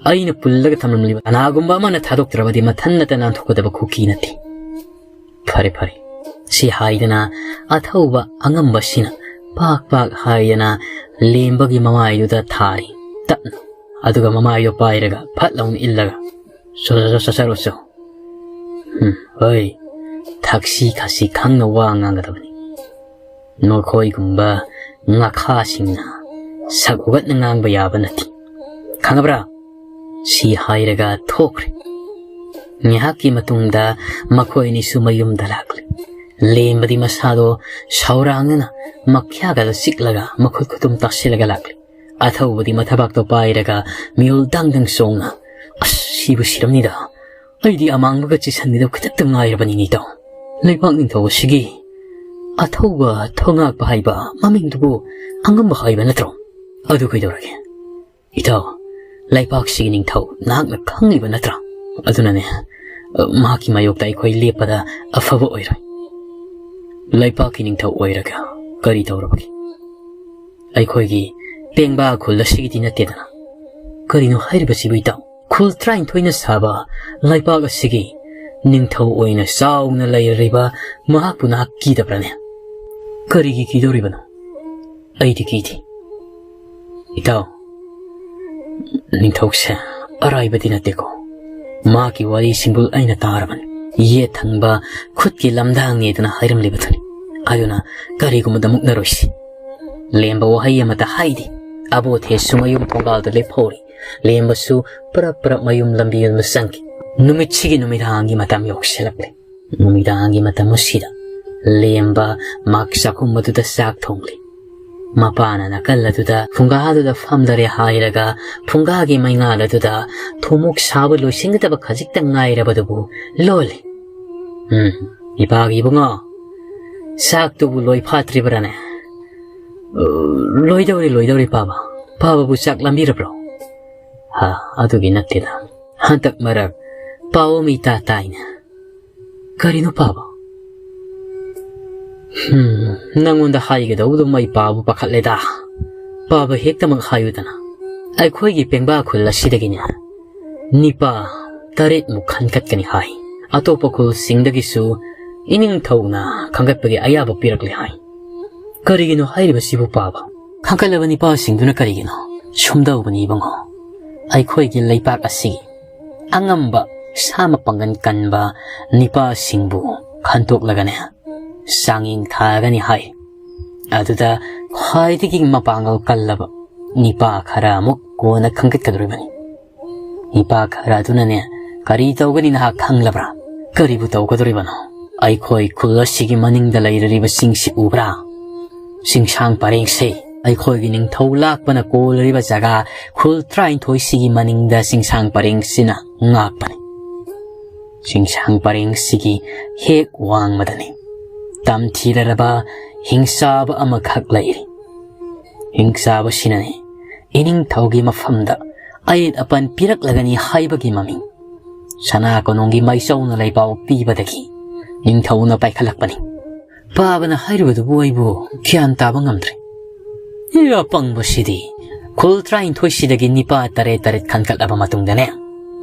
ꯑꯩꯅ ꯄꯨꯜꯂꯒ ꯊꯝꯂꯝꯂꯤꯕ ꯀꯅꯥꯒꯨꯝꯕ ꯑꯃꯅ ꯊꯥꯗꯣꯛꯇ꯭ꯔꯕꯗꯤ ꯃꯊꯟꯅꯇ ꯅꯥꯟꯊꯣꯛꯀꯗꯕ ꯈꯨꯀꯤ ꯅꯠꯇꯦ꯫ ꯐꯔꯦ, ꯐꯔꯦ꯫ ꯁꯤ ꯍꯥꯏꯗꯅ ꯑꯊꯧꯕ ꯑꯉꯝꯕꯁꯤꯅ ꯄꯥꯛ ꯄꯥꯛ ꯍꯥꯏꯗꯅ ꯂꯦꯝꯕꯒꯤ ꯃꯃꯥꯏꯗꯨꯗ ꯊꯥꯔꯤ꯫ ꯇꯞꯅ꯫ ꯑꯗꯨꯒ ꯃꯃꯥꯏꯗꯣ ꯄꯥꯏꯔꯒ ꯐꯠ ꯂꯥꯎꯅ ꯏꯜꯂꯒ, "ꯆꯣ, ꯆꯣ, ꯆꯣ, ꯆꯠꯆꯔꯣ ꯆꯣ꯫ ꯎꯝ, ꯍꯣꯏ, ꯊꯛꯁꯤ ꯈꯥꯁꯤ ꯈꯪꯅ ꯋꯥ ꯉꯥꯡꯒꯗꯕꯅꯤ꯫ ꯅꯈꯣꯏꯒꯨꯝꯕ ꯉꯥꯈꯥꯁꯤꯡꯅ ꯁꯛ ꯍꯨꯒꯠꯅ ꯉꯥꯡꯕ ꯌꯥꯕ ꯅꯠꯇꯦ꯫ ꯈꯪꯉꯕ꯭ꯔꯥ?" ꯁꯤ ꯍꯥꯏꯔꯒ ꯊꯣꯛꯈ꯭ꯔꯦ꯫ ꯉꯥꯏꯍꯥꯛꯀꯤ ꯃꯇꯨꯡꯗ ꯃꯈꯣꯏ ꯑꯅꯤꯁꯨ ꯃꯌꯨꯝꯗ ꯂꯥꯛꯂꯦ꯫ ꯂꯦꯝꯕꯗꯤ ꯃꯁꯥꯗꯣ ꯁꯥꯎꯔꯥꯡꯅꯅ ꯃꯈ꯭ꯌꯥꯒꯗ ꯆꯤꯛꯂꯒ ꯃꯈꯨꯠ ꯈꯨꯇꯨꯝ ꯇꯥꯁꯤꯜꯂꯒ ꯂꯥꯛꯂꯦ꯫ ꯑꯊꯧꯕꯗꯤ ꯃꯊꯕꯥꯛꯇꯣ ꯄꯥꯏꯔꯒ ꯃꯤꯍꯨꯜ ꯗꯪ ꯗꯪ ꯆꯣꯡꯅ, "ꯑꯁ, ꯁꯤꯕꯨ ꯁꯤꯔꯝꯅꯤꯗ꯫ ꯑꯩꯗꯤ ꯑꯃꯥꯡꯕꯒ ꯆꯤꯁꯟꯕꯤꯗꯕ ꯈꯤꯇꯪꯇ ꯉꯥꯏꯔꯕꯅꯤꯅꯦ ꯏꯇꯥꯎ꯫ ꯂꯩꯕꯥꯛ ꯅꯤꯡꯊꯧ ꯑꯁꯤꯒꯤ ꯑꯊꯧꯕ ꯊꯣꯉꯥꯛꯄ ꯍꯥꯏꯕ ꯃꯃꯤꯡꯗꯨꯕꯨ ꯑꯉꯝꯕ ꯍꯥꯏꯕ ꯅꯠꯇ꯭ꯔꯣ? ꯑꯗꯨ ꯀꯩꯗꯧꯔꯒꯦ? ꯏꯇꯥꯎ, ꯂꯩꯕꯥꯛꯁꯤꯒꯤ ꯅꯤꯡꯊꯧ ꯅꯍꯥꯛꯅ ꯈꯪꯂꯤꯕ ꯅꯠꯇ꯭ꯔꯥ? ꯑꯗꯨꯅꯅꯦ, ꯃꯍꯥꯛꯀꯤ ꯃꯥꯌꯣꯛꯇ ꯑꯩꯈꯣꯏ ꯂꯦꯞꯄꯗ ꯑꯐꯕ ꯑꯣꯏꯔꯣꯏ꯫ ꯂꯩꯕꯥꯛꯀꯤ ꯅꯤꯡꯊꯧ ꯑꯣꯏꯔꯒ ꯀꯔꯤ ꯇꯧꯔꯕꯒꯦ? ꯑꯩꯈꯣꯏꯒꯤ ꯄꯦꯡꯕꯥ ꯈꯨꯜ ꯑꯁꯤꯒꯤꯗꯤ ꯅꯠꯇꯦꯗꯅ꯫ ꯀꯔꯤꯅꯣ ꯍꯥꯏꯔꯤꯕꯁꯤꯕꯨ ꯏꯇꯥꯎ? ꯈꯨꯜ ꯇꯔꯥꯅꯤꯊꯣꯏꯅ ꯁꯥꯕ ꯂꯩꯕꯥꯛ ꯑꯁꯤꯒꯤ ꯅꯤꯡꯊꯧ ꯑꯣꯏꯅ ꯆꯥꯎꯅ ꯂꯩꯔꯤꯕ ꯃꯍꯥꯛꯄꯨ ꯅꯍꯥꯛ ꯀꯤꯗꯕ꯭ꯔꯅꯦ? ꯀꯔꯤꯒꯤ ꯀꯤꯗꯧꯔꯤꯕꯅꯣ? ꯑꯩꯗꯤ ꯀꯤꯗꯦ꯫ ꯏꯇꯥꯎ, ꯅꯤꯡꯊꯧꯁꯦ ꯑꯔꯥꯏꯕꯗꯤ ꯅꯠꯇꯦꯀꯣ꯫ ꯃꯍꯥꯛꯀꯤ ꯋꯥꯔꯤ ꯁꯤꯡꯕꯨꯜ ꯑꯩꯅ ꯇꯥꯔꯕꯅꯤ꯫ ꯌꯦꯠ ꯊꯪꯕ ꯈꯨꯠꯀꯤ ꯂꯝꯗꯥꯡꯅꯦꯗꯅ ꯍꯥꯏꯔꯝꯂꯤꯕꯗꯨꯅꯤ꯫ ꯑꯗꯨꯅ ꯀꯔꯤꯒꯨꯝꯕꯗ ꯃꯨꯛꯅꯔꯣꯏꯁꯤ꯫ ꯂꯦꯝꯕ ꯋꯥꯍꯩ ꯑꯃꯇ ꯍꯥꯏꯗꯦ꯫ ꯑꯕꯣꯊꯦꯁꯨ ꯃꯌꯨꯝ ꯊꯣꯡꯒꯥꯜꯗ ꯂꯦꯞꯍꯧꯔꯤ꯫ ꯂꯦꯝꯕꯁꯨ ꯄꯔꯞ ꯄꯔꯞ ꯃꯌꯨꯝ ꯂꯝꯕꯤꯔꯣꯝꯗ ꯆꯪꯈꯤ꯫ ꯅꯨꯃꯤꯠꯁꯤꯒꯤ ꯅꯨꯃꯤꯗꯥꯡꯒꯤ ꯃꯇꯝ ꯌꯧꯁꯤꯜꯂꯛꯂꯦ꯫ ꯅꯨꯃꯤꯗꯥꯡꯒꯤ ꯃꯇꯝ ꯑꯁꯤꯗ ꯂꯦꯝꯕ ꯃꯍꯥꯛ ꯆꯥꯛꯈꯨꯝ ꯑꯗꯨꯗ ꯆꯥꯛ ꯊꯣꯡꯂꯤ꯫ ꯃꯄꯥꯅ ꯅꯥꯀꯜ ꯑꯗꯨꯗ ꯐꯨꯡꯒꯥꯗꯨꯗ ꯐꯝꯗꯔꯦ ꯍꯥꯏꯔꯒ ꯐꯨꯡꯒꯥꯒꯤ ꯃꯩꯉꯥꯜ ꯑꯗꯨꯗ ꯊꯨꯝꯃꯣꯛ ꯁꯥꯕ ꯂꯣꯏꯁꯤꯟꯒꯗꯕ ꯈꯖꯤꯛꯇ ꯉꯥꯏꯔꯕꯗꯨꯕꯨ ꯂꯣꯜꯂꯤ꯫ "ꯎꯝ, ꯏꯄꯥꯒꯤ ꯏꯕꯨꯡꯉꯣ, ꯆꯥꯛꯇꯨꯕꯨ ꯂꯣꯏ ꯐꯥꯠꯇ꯭ꯔꯤꯕ꯭ꯔꯥꯅꯦ? ꯑ, ꯂꯣꯏꯗꯧꯔꯦ, ꯂꯣꯏꯗꯧꯔꯦ, ꯄꯥꯕ꯫ ꯄꯥꯕꯕꯨ ꯆꯥꯛ ꯂꯥꯝꯕꯤꯔꯕ꯭ꯔꯣ?" "ꯍꯥ, ꯑꯗꯨꯒꯤ ꯅꯠꯇꯦꯗ꯫ ꯍꯟꯗꯛ ꯃꯔꯛ ꯄꯥꯎ ꯑꯃ ꯏꯇꯥ ꯇꯥꯏꯅꯦ꯫" "ꯀꯔꯤꯅꯣ ꯄꯥꯕ?" ꯎꯝ, ꯅꯪꯉꯣꯟꯗ ꯍꯥꯏꯒꯗꯧꯕꯗꯨ ꯃꯩ ꯄꯥꯕ ꯄꯥꯈꯠꯂꯦꯗ꯫ ꯄꯥꯕ ꯍꯦꯛꯇꯃꯛ ꯍꯥꯏꯌꯨꯗꯅ꯫ ꯑꯩꯈꯣꯏꯒꯤ ꯄꯦꯡꯕꯥ ꯈꯨꯜ ꯑꯁꯤꯗꯒꯤꯅꯦ ꯅꯤꯄꯥ ꯇꯔꯦꯠꯃꯨꯛ ꯈꯟꯒꯠꯀꯅꯤ ꯍꯥꯏ꯫ ꯑꯇꯣꯞꯄ ꯈꯨꯜꯁꯤꯡꯗꯒꯤꯁꯨ ꯏꯅꯤꯡꯊꯧꯅ ꯈꯟꯒꯠꯄꯒꯤ ꯑꯌꯥꯕ ꯄꯤꯔꯛꯂꯦ ꯍꯥꯏ꯫ ꯀꯔꯤꯒꯤꯅꯣ ꯍꯥꯏꯔꯤꯕꯁꯤꯕꯨ ꯄꯥꯕ? ꯈꯟꯒꯠꯂꯕ ꯅꯤꯄꯥꯁꯤꯡꯗꯨꯅ ꯀꯔꯤꯒꯤꯅꯣ? ꯁꯨꯝꯗꯧꯕꯅꯤ ꯏꯕꯨꯡꯉꯣ, ꯑꯩꯈꯣꯏꯒꯤ ꯂꯩꯄꯥꯛ ꯑꯁꯤꯒꯤ ꯑꯉꯝꯕ ꯁꯥ ꯃꯄꯥꯡꯒꯜ ꯀꯟꯕ ꯅꯤꯄꯥꯁꯤꯡꯕꯨ ꯈꯟꯗꯣꯛꯂꯒꯅꯦ ꯆꯥꯡꯌꯦꯡ ꯊꯥꯒꯅꯤ ꯍꯥꯏ꯫ ꯑꯗꯨꯗ ꯈ꯭ꯋꯥꯏꯗꯒꯤ ꯃꯄꯥꯡꯒꯜ ꯀꯜꯂꯕ ꯅꯤꯄꯥ ꯈꯔ ꯑꯃꯨꯛ ꯀꯣꯟꯅ ꯈꯟꯒꯠꯀꯗꯧꯔꯤꯕꯅꯤ꯫ ꯅꯤꯄꯥ ꯈꯔ ꯑꯗꯨꯅꯅꯦ ꯀꯔꯤ ꯇꯧꯒꯅꯤ ꯅꯍꯥꯛ ꯈꯪꯂꯕ꯭ꯔꯥ? ꯀꯔꯤꯕꯨ ꯇꯧꯒꯗꯧꯔꯤꯕꯅꯣ? ꯑꯩꯈꯣꯏ ꯈꯨꯜ ꯑꯁꯤꯒꯤ ꯃꯅꯤꯡꯗ ꯂꯩꯔꯤꯕꯁꯤꯡꯁꯤ ꯎꯕ꯭ꯔꯥ? ꯆꯤꯡꯁꯥꯡ ꯄꯔꯦꯡꯁꯦ, ꯑꯩꯈꯣꯏꯒꯤ ꯅꯤꯡꯊꯧ ꯂꯥꯛꯄꯅ ꯀꯣꯜꯂꯤꯕ ꯖꯒꯥ ꯈꯨꯜ ꯇꯔꯥꯅꯤꯊꯣꯏꯁꯤꯒꯤ ꯃꯅꯤꯡꯗ ꯆꯤꯡꯁꯥꯡ ꯄꯔꯦꯡꯁꯤꯅ ꯉꯥꯛꯄꯅꯤ꯫ ꯆꯤꯡꯁꯥꯡ ꯄꯔꯦꯡꯁꯤꯒꯤ ꯍꯦꯛ ꯋꯥꯡꯃꯗꯅꯤ ꯇꯝꯊꯤꯔꯔꯕ ꯍꯤꯡꯆꯥꯕ ꯑꯃꯈꯛ ꯂꯩꯔꯤ꯫ ꯍꯤꯡꯆꯥꯕꯁꯤꯅꯅꯤ ꯏꯅꯤꯡꯊꯧꯒꯤ ꯃꯐꯝꯗ ꯑꯌꯦꯠ ꯑꯄꯟ ꯄꯤꯔꯛꯂꯒꯅꯤ ꯍꯥꯏꯕꯒꯤ ꯃꯃꯤ ꯁꯅꯥ ꯀꯣꯅꯨꯡꯒꯤ ꯃꯥꯏꯆꯧꯅ ꯂꯩꯄꯥꯎ ꯄꯤꯕꯗꯒꯤ ꯅꯤꯡꯊꯧꯅ ꯄꯥꯏꯈꯠꯂꯛꯄꯅꯤ꯫ ꯄꯥꯕꯅ ꯍꯥꯏꯔꯤꯕꯗꯨꯕꯨ ꯑꯩꯕꯨ ꯒ꯭ꯌꯥꯟ ꯇꯥꯕ ꯉꯝꯗ꯭ꯔꯦ꯫ ꯏ, ꯑꯄꯪꯕꯁꯤꯗꯤ ꯈꯨꯜ ꯇꯔꯥꯅꯤꯊꯣꯏꯁꯤꯗꯒꯤ ꯅꯤꯄꯥ ꯇꯔꯦꯠ ꯇꯔꯦꯠ ꯈꯟꯒꯠꯂꯕ ꯃꯇꯨꯡꯗꯅꯦ,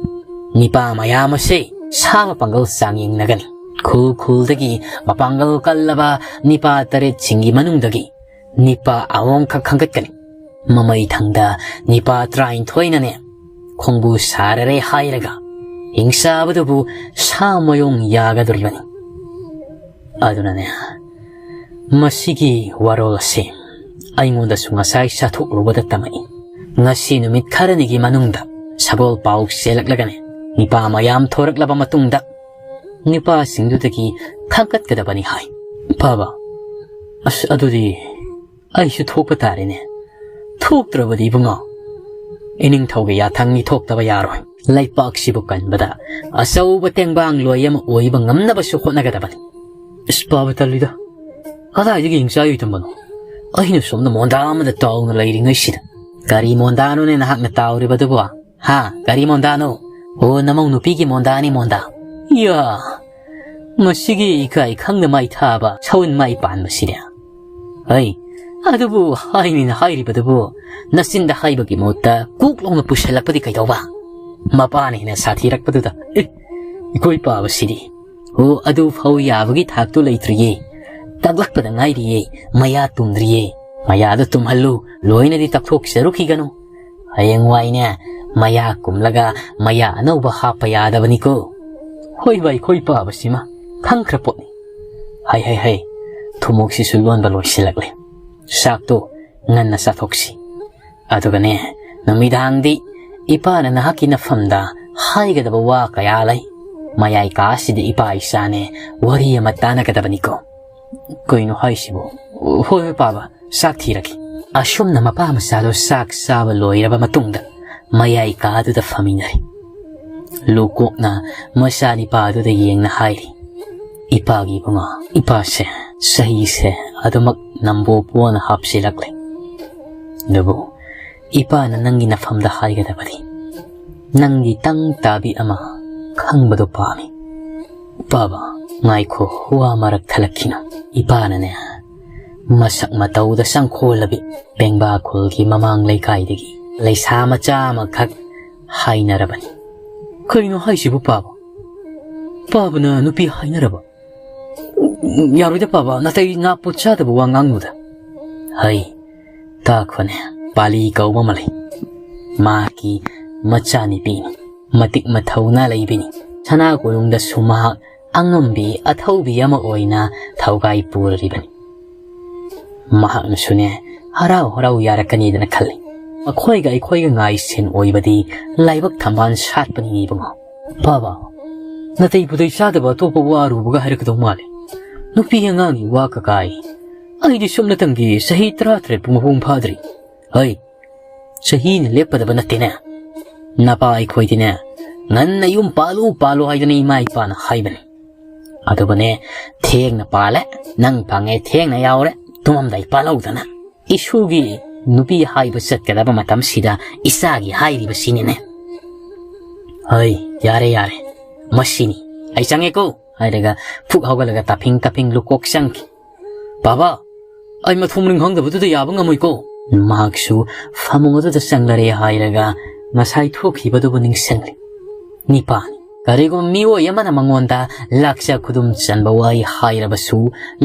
ꯅꯤꯄꯥ ꯃꯌꯥꯝ ꯑꯁꯦ ꯁꯥ ꯃꯄꯥꯡꯒꯜ ꯆꯥꯡꯌꯦꯡꯅꯒꯅꯤ꯫ ꯈꯨꯜ ꯈꯨꯜꯗꯒꯤ ꯃꯄꯥꯡꯒꯜ ꯀꯜꯂꯕ ꯅꯤꯄꯥ ꯇꯔꯦꯠꯁꯤꯡꯒꯤ ꯃꯅꯨꯡꯗꯒꯤ ꯅꯤꯄꯥ ꯑꯍꯨꯝꯈꯛ ꯈꯟꯒꯠꯀꯅꯤ꯫ ꯃꯃꯩ ꯊꯪꯗ ꯅꯤꯄꯥ ꯇꯔꯥꯅꯤꯊꯣꯏꯅꯅꯦ ꯈꯣꯡꯕꯨ ꯁꯥꯔꯔꯦ ꯍꯥꯏꯔꯒ ꯍꯤꯡꯆꯥꯕꯗꯨꯕꯨ ꯁꯥ ꯃꯌꯣꯡ ꯌꯥꯒꯗꯧꯔꯤꯕꯅꯤ꯫ ꯑꯗꯨꯅꯅꯦ, ꯃꯁꯤꯒꯤ ꯋꯥꯔꯣꯜ ꯑꯁꯤ ꯑꯩꯉꯣꯟꯗꯁꯨ ꯉꯁꯥꯏ ꯆꯥꯊꯣꯛꯂꯨꯕꯗ ꯇꯝꯃꯛꯏ꯫ ꯉꯁꯤ ꯅꯨꯃꯤꯠ ꯈꯔꯅꯤꯒꯤ ꯃꯅꯨꯡꯗ ꯁꯒꯣꯜ ꯄꯥꯎ ꯆꯦꯜꯂꯛꯂꯒꯅꯦ, ꯅꯤꯄꯥ ꯃꯌꯥꯝ ꯊꯣꯔꯛꯂꯕ ꯃꯇꯨꯡꯗ ꯅꯤꯄꯥꯁꯤꯡꯗꯨꯗꯒꯤ ꯈꯟꯒꯠꯀꯗꯕꯅꯤ ꯍꯥꯏ꯫ ꯐꯕ, ꯑꯁ, ꯑꯗꯨꯗꯤ ꯑꯩꯁꯨ ꯊꯣꯛꯄ ꯇꯥꯔꯦꯅꯦ꯫ ꯊꯣꯛꯇ꯭ꯔꯕꯗꯤ ꯏꯕꯨꯡꯉꯣ, ꯏꯅꯤꯡꯊꯧꯒꯤ ꯌꯥꯊꯪꯅꯤ, ꯊꯣꯛꯇꯕ ꯌꯥꯔꯣꯏ꯫ ꯂꯩꯄꯥꯛꯁꯤꯕꯨ ꯀꯟꯕꯗ ꯑꯆꯧꯕ ꯇꯦꯡꯕꯥꯡ ꯂꯣꯏ ꯑꯃ ꯑꯣꯏꯕ ꯉꯝꯅꯕꯁꯨ ꯍꯣꯠꯅꯒꯗꯕꯅꯤ꯫ ꯏꯁ, ꯄꯥꯕ ꯇꯜꯂꯤꯗ꯫ ꯀꯗꯥꯏꯗꯒꯤ ꯍꯤꯡꯆꯥꯏ ꯑꯣꯏꯗꯕꯅꯣ? ꯑꯩꯅ ꯁꯣꯝꯗ ꯃꯣꯟꯗꯥ ꯑꯃꯗ ꯇꯥꯎꯅ ꯂꯩꯔꯤꯉꯩꯁꯤꯗ꯫ ꯀꯔꯤ ꯃꯣꯟꯗꯥꯅꯣꯅꯦ ꯅꯍꯥꯛꯅ ꯇꯥꯎꯔꯤꯕꯗꯨꯕꯣ? ꯍꯥ? ꯀꯔꯤ ꯃꯣꯟꯗꯥꯅꯣ? ꯑꯣ, ꯅꯃꯧ ꯅꯨꯄꯤꯒꯤ ꯃꯣꯟꯗꯥꯅꯤ, ꯃꯣꯟꯗꯥ꯫ ꯌꯥ! ꯃꯁꯤꯒꯤ ꯏꯀꯥꯏ ꯈꯪꯗ ꯃꯥꯏ ꯊꯥꯕ ꯁꯎꯟ ꯃꯥꯏ ꯄꯥꯟꯕꯁꯤꯗꯤ꯫ ꯑꯩ, ꯑꯗꯨꯕꯨ ꯍꯥꯏꯅꯤꯅ ꯍꯥꯏꯔꯤꯕꯗꯨꯕꯨ ꯅꯆꯤꯟꯗ ꯍꯥꯏꯕꯒꯤ ꯃꯍꯨꯠꯇ ꯀꯨꯛ ꯂꯥꯎꯅ ꯄꯨꯁꯤꯜꯂꯛꯄꯗꯤ ꯀꯩꯗꯧꯕ? ꯃꯄꯥꯅ ꯍꯦꯟꯅ ꯁꯥꯊꯤꯔꯛꯄꯗꯨꯗ꯫ ꯑꯦ, ꯏꯀꯣꯏ ꯄꯥꯕꯁꯤꯗꯤ꯫ ꯑꯣ, ꯑꯗꯨ ꯐꯥꯎ ꯌꯥꯕꯒꯤ ꯊꯥꯛꯇꯨ ꯂꯩꯇ꯭ꯔꯤꯌꯦ꯫ ꯇꯥꯛꯂꯛꯄꯗ ꯉꯥꯏꯔꯤꯌꯦ, ꯃꯌꯥ ꯇꯨꯝꯗ꯭ꯔꯤꯌꯦ꯫ ꯃꯌꯥꯗꯨ ꯇꯨꯝꯍꯜꯂꯨ, ꯂꯣꯏꯅꯗꯤ ꯇꯛꯊꯣꯛꯆꯔꯨꯈꯤꯒꯅꯨ꯫ ꯍꯌꯦꯡꯋꯥꯏꯅꯦ, ꯃꯌꯥ ꯀꯨꯝꯂꯒ ꯃꯌꯥ ꯑꯅꯧꯕ ꯍꯥꯞꯄ ꯌꯥꯗꯕꯅꯤꯀꯣ꯫ ꯍꯣꯏ ꯚꯥꯏ, ꯈꯣꯏ ꯄꯥꯕꯁꯤꯃ ꯈꯪꯈ꯭ꯔ ꯄꯣꯠꯅꯤ꯫ ꯍꯩ, ꯍꯩ, ꯍꯩ, ꯊꯨꯝꯃꯣꯛꯁꯤꯁꯨ ꯂꯣꯟꯕ ꯂꯣꯏꯁꯤꯜꯂꯛꯂꯦ꯫ ꯆꯥꯛꯇꯣ ꯉꯟꯅ ꯆꯥꯊꯣꯛꯁꯤ꯫ ꯑꯗꯨꯒꯅꯦ, ꯅꯨꯃꯤꯗꯥꯡꯗꯤ ꯏꯄꯥꯅ ꯅꯍꯥꯛꯀꯤ ꯅꯐꯝꯗ ꯍꯥꯏꯒꯗꯕ ꯋꯥ ꯀꯌꯥ ꯂꯩ꯫ ꯃꯌꯥꯏ ꯀꯥꯁꯤꯗ ꯏꯄꯥ ꯏꯆꯥꯅꯦ ꯋꯥꯔꯤ ꯑꯃ ꯇꯥꯟꯅꯒꯗꯕꯅꯤꯀꯣ꯫ ꯀꯩꯅꯣ ꯍꯥꯏꯁꯤꯕꯣ? ꯍꯣꯏ, ꯍꯣꯏ, ꯄꯥꯕ, ꯆꯥꯛ ꯊꯤꯔꯒꯦ꯫ ꯑꯁꯨꯝꯅ ꯃꯄꯥ ꯃꯆꯥꯗꯣ ꯆꯥꯛ ꯆꯥꯕ ꯂꯣꯏꯔꯕ ꯃꯇꯨꯡꯗ ꯃꯌꯥꯏ ꯀꯥꯗꯨꯗ ꯐꯝꯃꯤꯟꯅꯔꯦ꯫ ꯂꯨꯀꯣꯛꯅ ꯃꯆꯥꯅꯤꯄꯥꯗꯨꯗ ꯌꯦꯡꯅ ꯍꯥꯏꯔꯤ, "ꯏꯄꯥꯒꯤ ꯏꯕꯨꯡꯉꯣ, ꯏꯄꯥꯁꯦ ꯆꯍꯤꯁꯦ ꯑꯗꯨꯃꯛ ꯅꯝꯕꯣ ꯄꯣꯅ ꯍꯥꯞꯆꯤꯜꯂꯛꯂꯦ꯫ ꯑꯗꯨꯕꯨ ꯏꯄꯥꯅ ꯅꯪꯒꯤ ꯅꯐꯝꯗ ꯍꯥꯏꯒꯗꯕꯗꯤ, ꯅꯪꯒꯤ ꯇꯪ ꯇꯥꯕꯤ ꯑꯃ ꯈꯪꯕꯗꯣ ꯄꯥꯝꯃꯤ꯫ ꯄꯥꯕ, ꯉꯥꯏꯈꯣ, ꯋꯥ ꯃꯔꯛ ꯊꯠꯂꯛꯈꯤꯅꯨ꯫ ꯏꯄꯥꯅꯅꯦ, ꯃꯁꯛ ꯃꯇꯧꯗ ꯆꯪꯈꯣꯜꯂꯕꯤ ꯄꯦꯡꯕꯥ ꯈꯨꯜꯒꯤ ꯃꯃꯥꯡ ꯂꯩꯀꯥꯏꯗꯒꯤ ꯂꯩꯁꯥ ꯃꯆꯥ ꯑꯃꯈꯛ ꯍꯥꯏꯅꯔꯕꯅꯤ꯫" "ꯀꯩꯅꯣ ꯍꯥꯏꯁꯤꯕꯨ ꯄꯥꯕ? ꯄꯥꯕꯅ ꯅꯨꯄꯤ ꯍꯥꯏꯅꯔꯕ? ꯌꯥꯔꯣꯏꯗ ꯄꯥꯕ, ꯅꯥꯇꯩ ꯅꯥꯄꯨ ꯆꯥꯗꯕ ꯋꯥ ꯉꯥꯡꯅꯨꯗ꯫" "ꯍꯩ, ꯇꯥꯈꯣꯅꯦ, ꯄꯥꯂꯤ ꯀꯧꯕ ꯑꯃ ꯂꯩ꯫ ꯃꯍꯥꯛꯀꯤ ꯃꯆꯥꯅꯨꯄꯤꯅꯤ꯫ ꯃꯇꯤꯛ ꯃꯊꯧꯅꯥ ꯂꯩꯕꯤꯅꯤ꯫ ꯁꯅꯥ ꯀꯣꯅꯨꯡꯗꯁꯨ ꯃꯍꯥꯛ ꯑꯉꯝꯕꯤ ꯑꯊꯧꯕꯤ ꯑꯃ ꯑꯣꯏꯅ ꯊꯧꯒꯥꯏ ꯄꯨꯔꯤꯕꯅꯤ꯫ ꯃꯍꯥꯛꯅꯁꯨꯅꯦ, ꯍꯔꯥꯎ ꯍꯔꯥꯎ ꯌꯥꯔꯛꯀꯅꯤꯗꯅ ꯈꯜꯂꯤ꯫ ꯃꯈꯣꯏꯒ ꯑꯩꯈꯣꯏꯒ ꯉꯥꯏ ꯁꯦꯟ ꯑꯣꯏꯕꯗꯤ ꯂꯥꯏꯕꯛ ꯊꯝꯕꯥꯜ ꯁꯥꯠꯄꯅꯤ ꯏꯕꯨꯡꯉꯣ꯫" "ꯄꯥꯕ, ꯅꯥꯇꯩ ꯄꯨꯇꯩ ꯆꯥꯗꯕ ꯑꯇꯣꯞꯄ ꯋꯥ ꯑꯔꯨꯕꯒ ꯍꯥꯏꯔꯛꯀꯗꯧ ꯃꯥꯜꯂꯦ꯫ ꯅꯨꯄꯤ ꯑꯉꯥꯡꯒꯤ ꯋꯥ ꯀꯀꯥꯏ꯫ ꯑꯩꯗꯤ ꯁꯨꯞꯅꯇꯪꯒꯤ ꯆꯍꯤ ꯇꯔꯥꯇꯔꯦꯠ ꯄꯨ ꯃꯄꯨꯡ ꯐꯥꯗ꯭ꯔꯤ꯫ ꯍꯩ, ꯆꯍꯤꯅ ꯂꯦꯞꯀꯗꯕ ꯅꯠꯇꯦꯅꯦ꯫ ꯅꯄꯥ ꯑꯩꯈꯣꯏꯗꯤꯅꯦ, ꯉꯟꯅ ꯌꯨꯝ ꯄꯥꯜꯂꯨ, ꯄꯥꯜꯂꯨ ꯍꯥꯏꯗꯅ ꯏꯃꯥ ꯏꯄꯥꯅ ꯍꯥꯏꯕꯅꯤ꯫ ꯑꯗꯨꯕꯨꯅꯦ, ꯊꯦꯡꯅ ꯄꯥꯜꯂꯦ, ꯅꯪ ꯐꯪꯉꯦ, ꯊꯦꯡꯅ ꯌꯥꯎꯔꯦ, ꯇꯨꯝꯃꯝꯗꯥꯏ ꯄꯥꯜꯍꯧꯗꯅ꯫ ꯏꯁꯨꯒꯤ ꯅꯨꯄꯤ ꯍꯥꯏꯕ ꯆꯠꯀꯗꯕ ꯃꯇꯝꯁꯤꯗ ꯏꯆꯥꯒꯤ ꯍꯥꯏꯔꯤꯕꯁꯤꯅꯤꯅꯦ꯫" "ꯍꯩ, ꯌꯥꯔꯦ, ꯌꯥꯔꯦ, ꯃꯁꯤꯅꯤ꯫ ꯑꯩ ꯆꯪꯉꯦꯀꯣ꯫" ꯍꯥꯏꯔꯒ ꯐꯨꯛ ꯍꯧꯒꯠꯂꯒ ꯇꯥꯐꯤꯡ ꯇꯥꯐꯤꯡ ꯂꯨꯀꯣꯛ ꯆꯪꯈꯤ꯫ "ꯕꯥꯕꯥ, ꯑꯩ ꯃꯊꯣꯡ ꯃꯔꯤꯡ ꯈꯪꯗꯕꯗꯨꯗ ꯌꯥꯕ ꯉꯝꯃꯣꯏꯀꯣ꯫" ꯃꯍꯥꯛꯁꯨ ꯐꯃꯨꯡ ꯑꯗꯨꯗ ꯆꯪꯂꯔꯦ ꯍꯥꯏꯔꯒ ꯉꯁꯥꯏ ꯊꯣꯛꯈꯤꯕꯗꯨꯕꯨ ꯅꯤꯡꯁꯤꯡꯂꯤ꯫ ꯅꯤꯄꯥꯅꯤ꯫ ꯀꯔꯤꯒꯨꯝꯕ ꯃꯤꯑꯣꯏ ꯑꯃꯅ ꯃꯉꯣꯟꯗ ꯂꯥꯛꯆ ꯈꯨꯗꯨꯝ ꯆꯟꯕ ꯋꯥꯍꯩ ꯍꯥꯏꯔꯕꯁꯨ,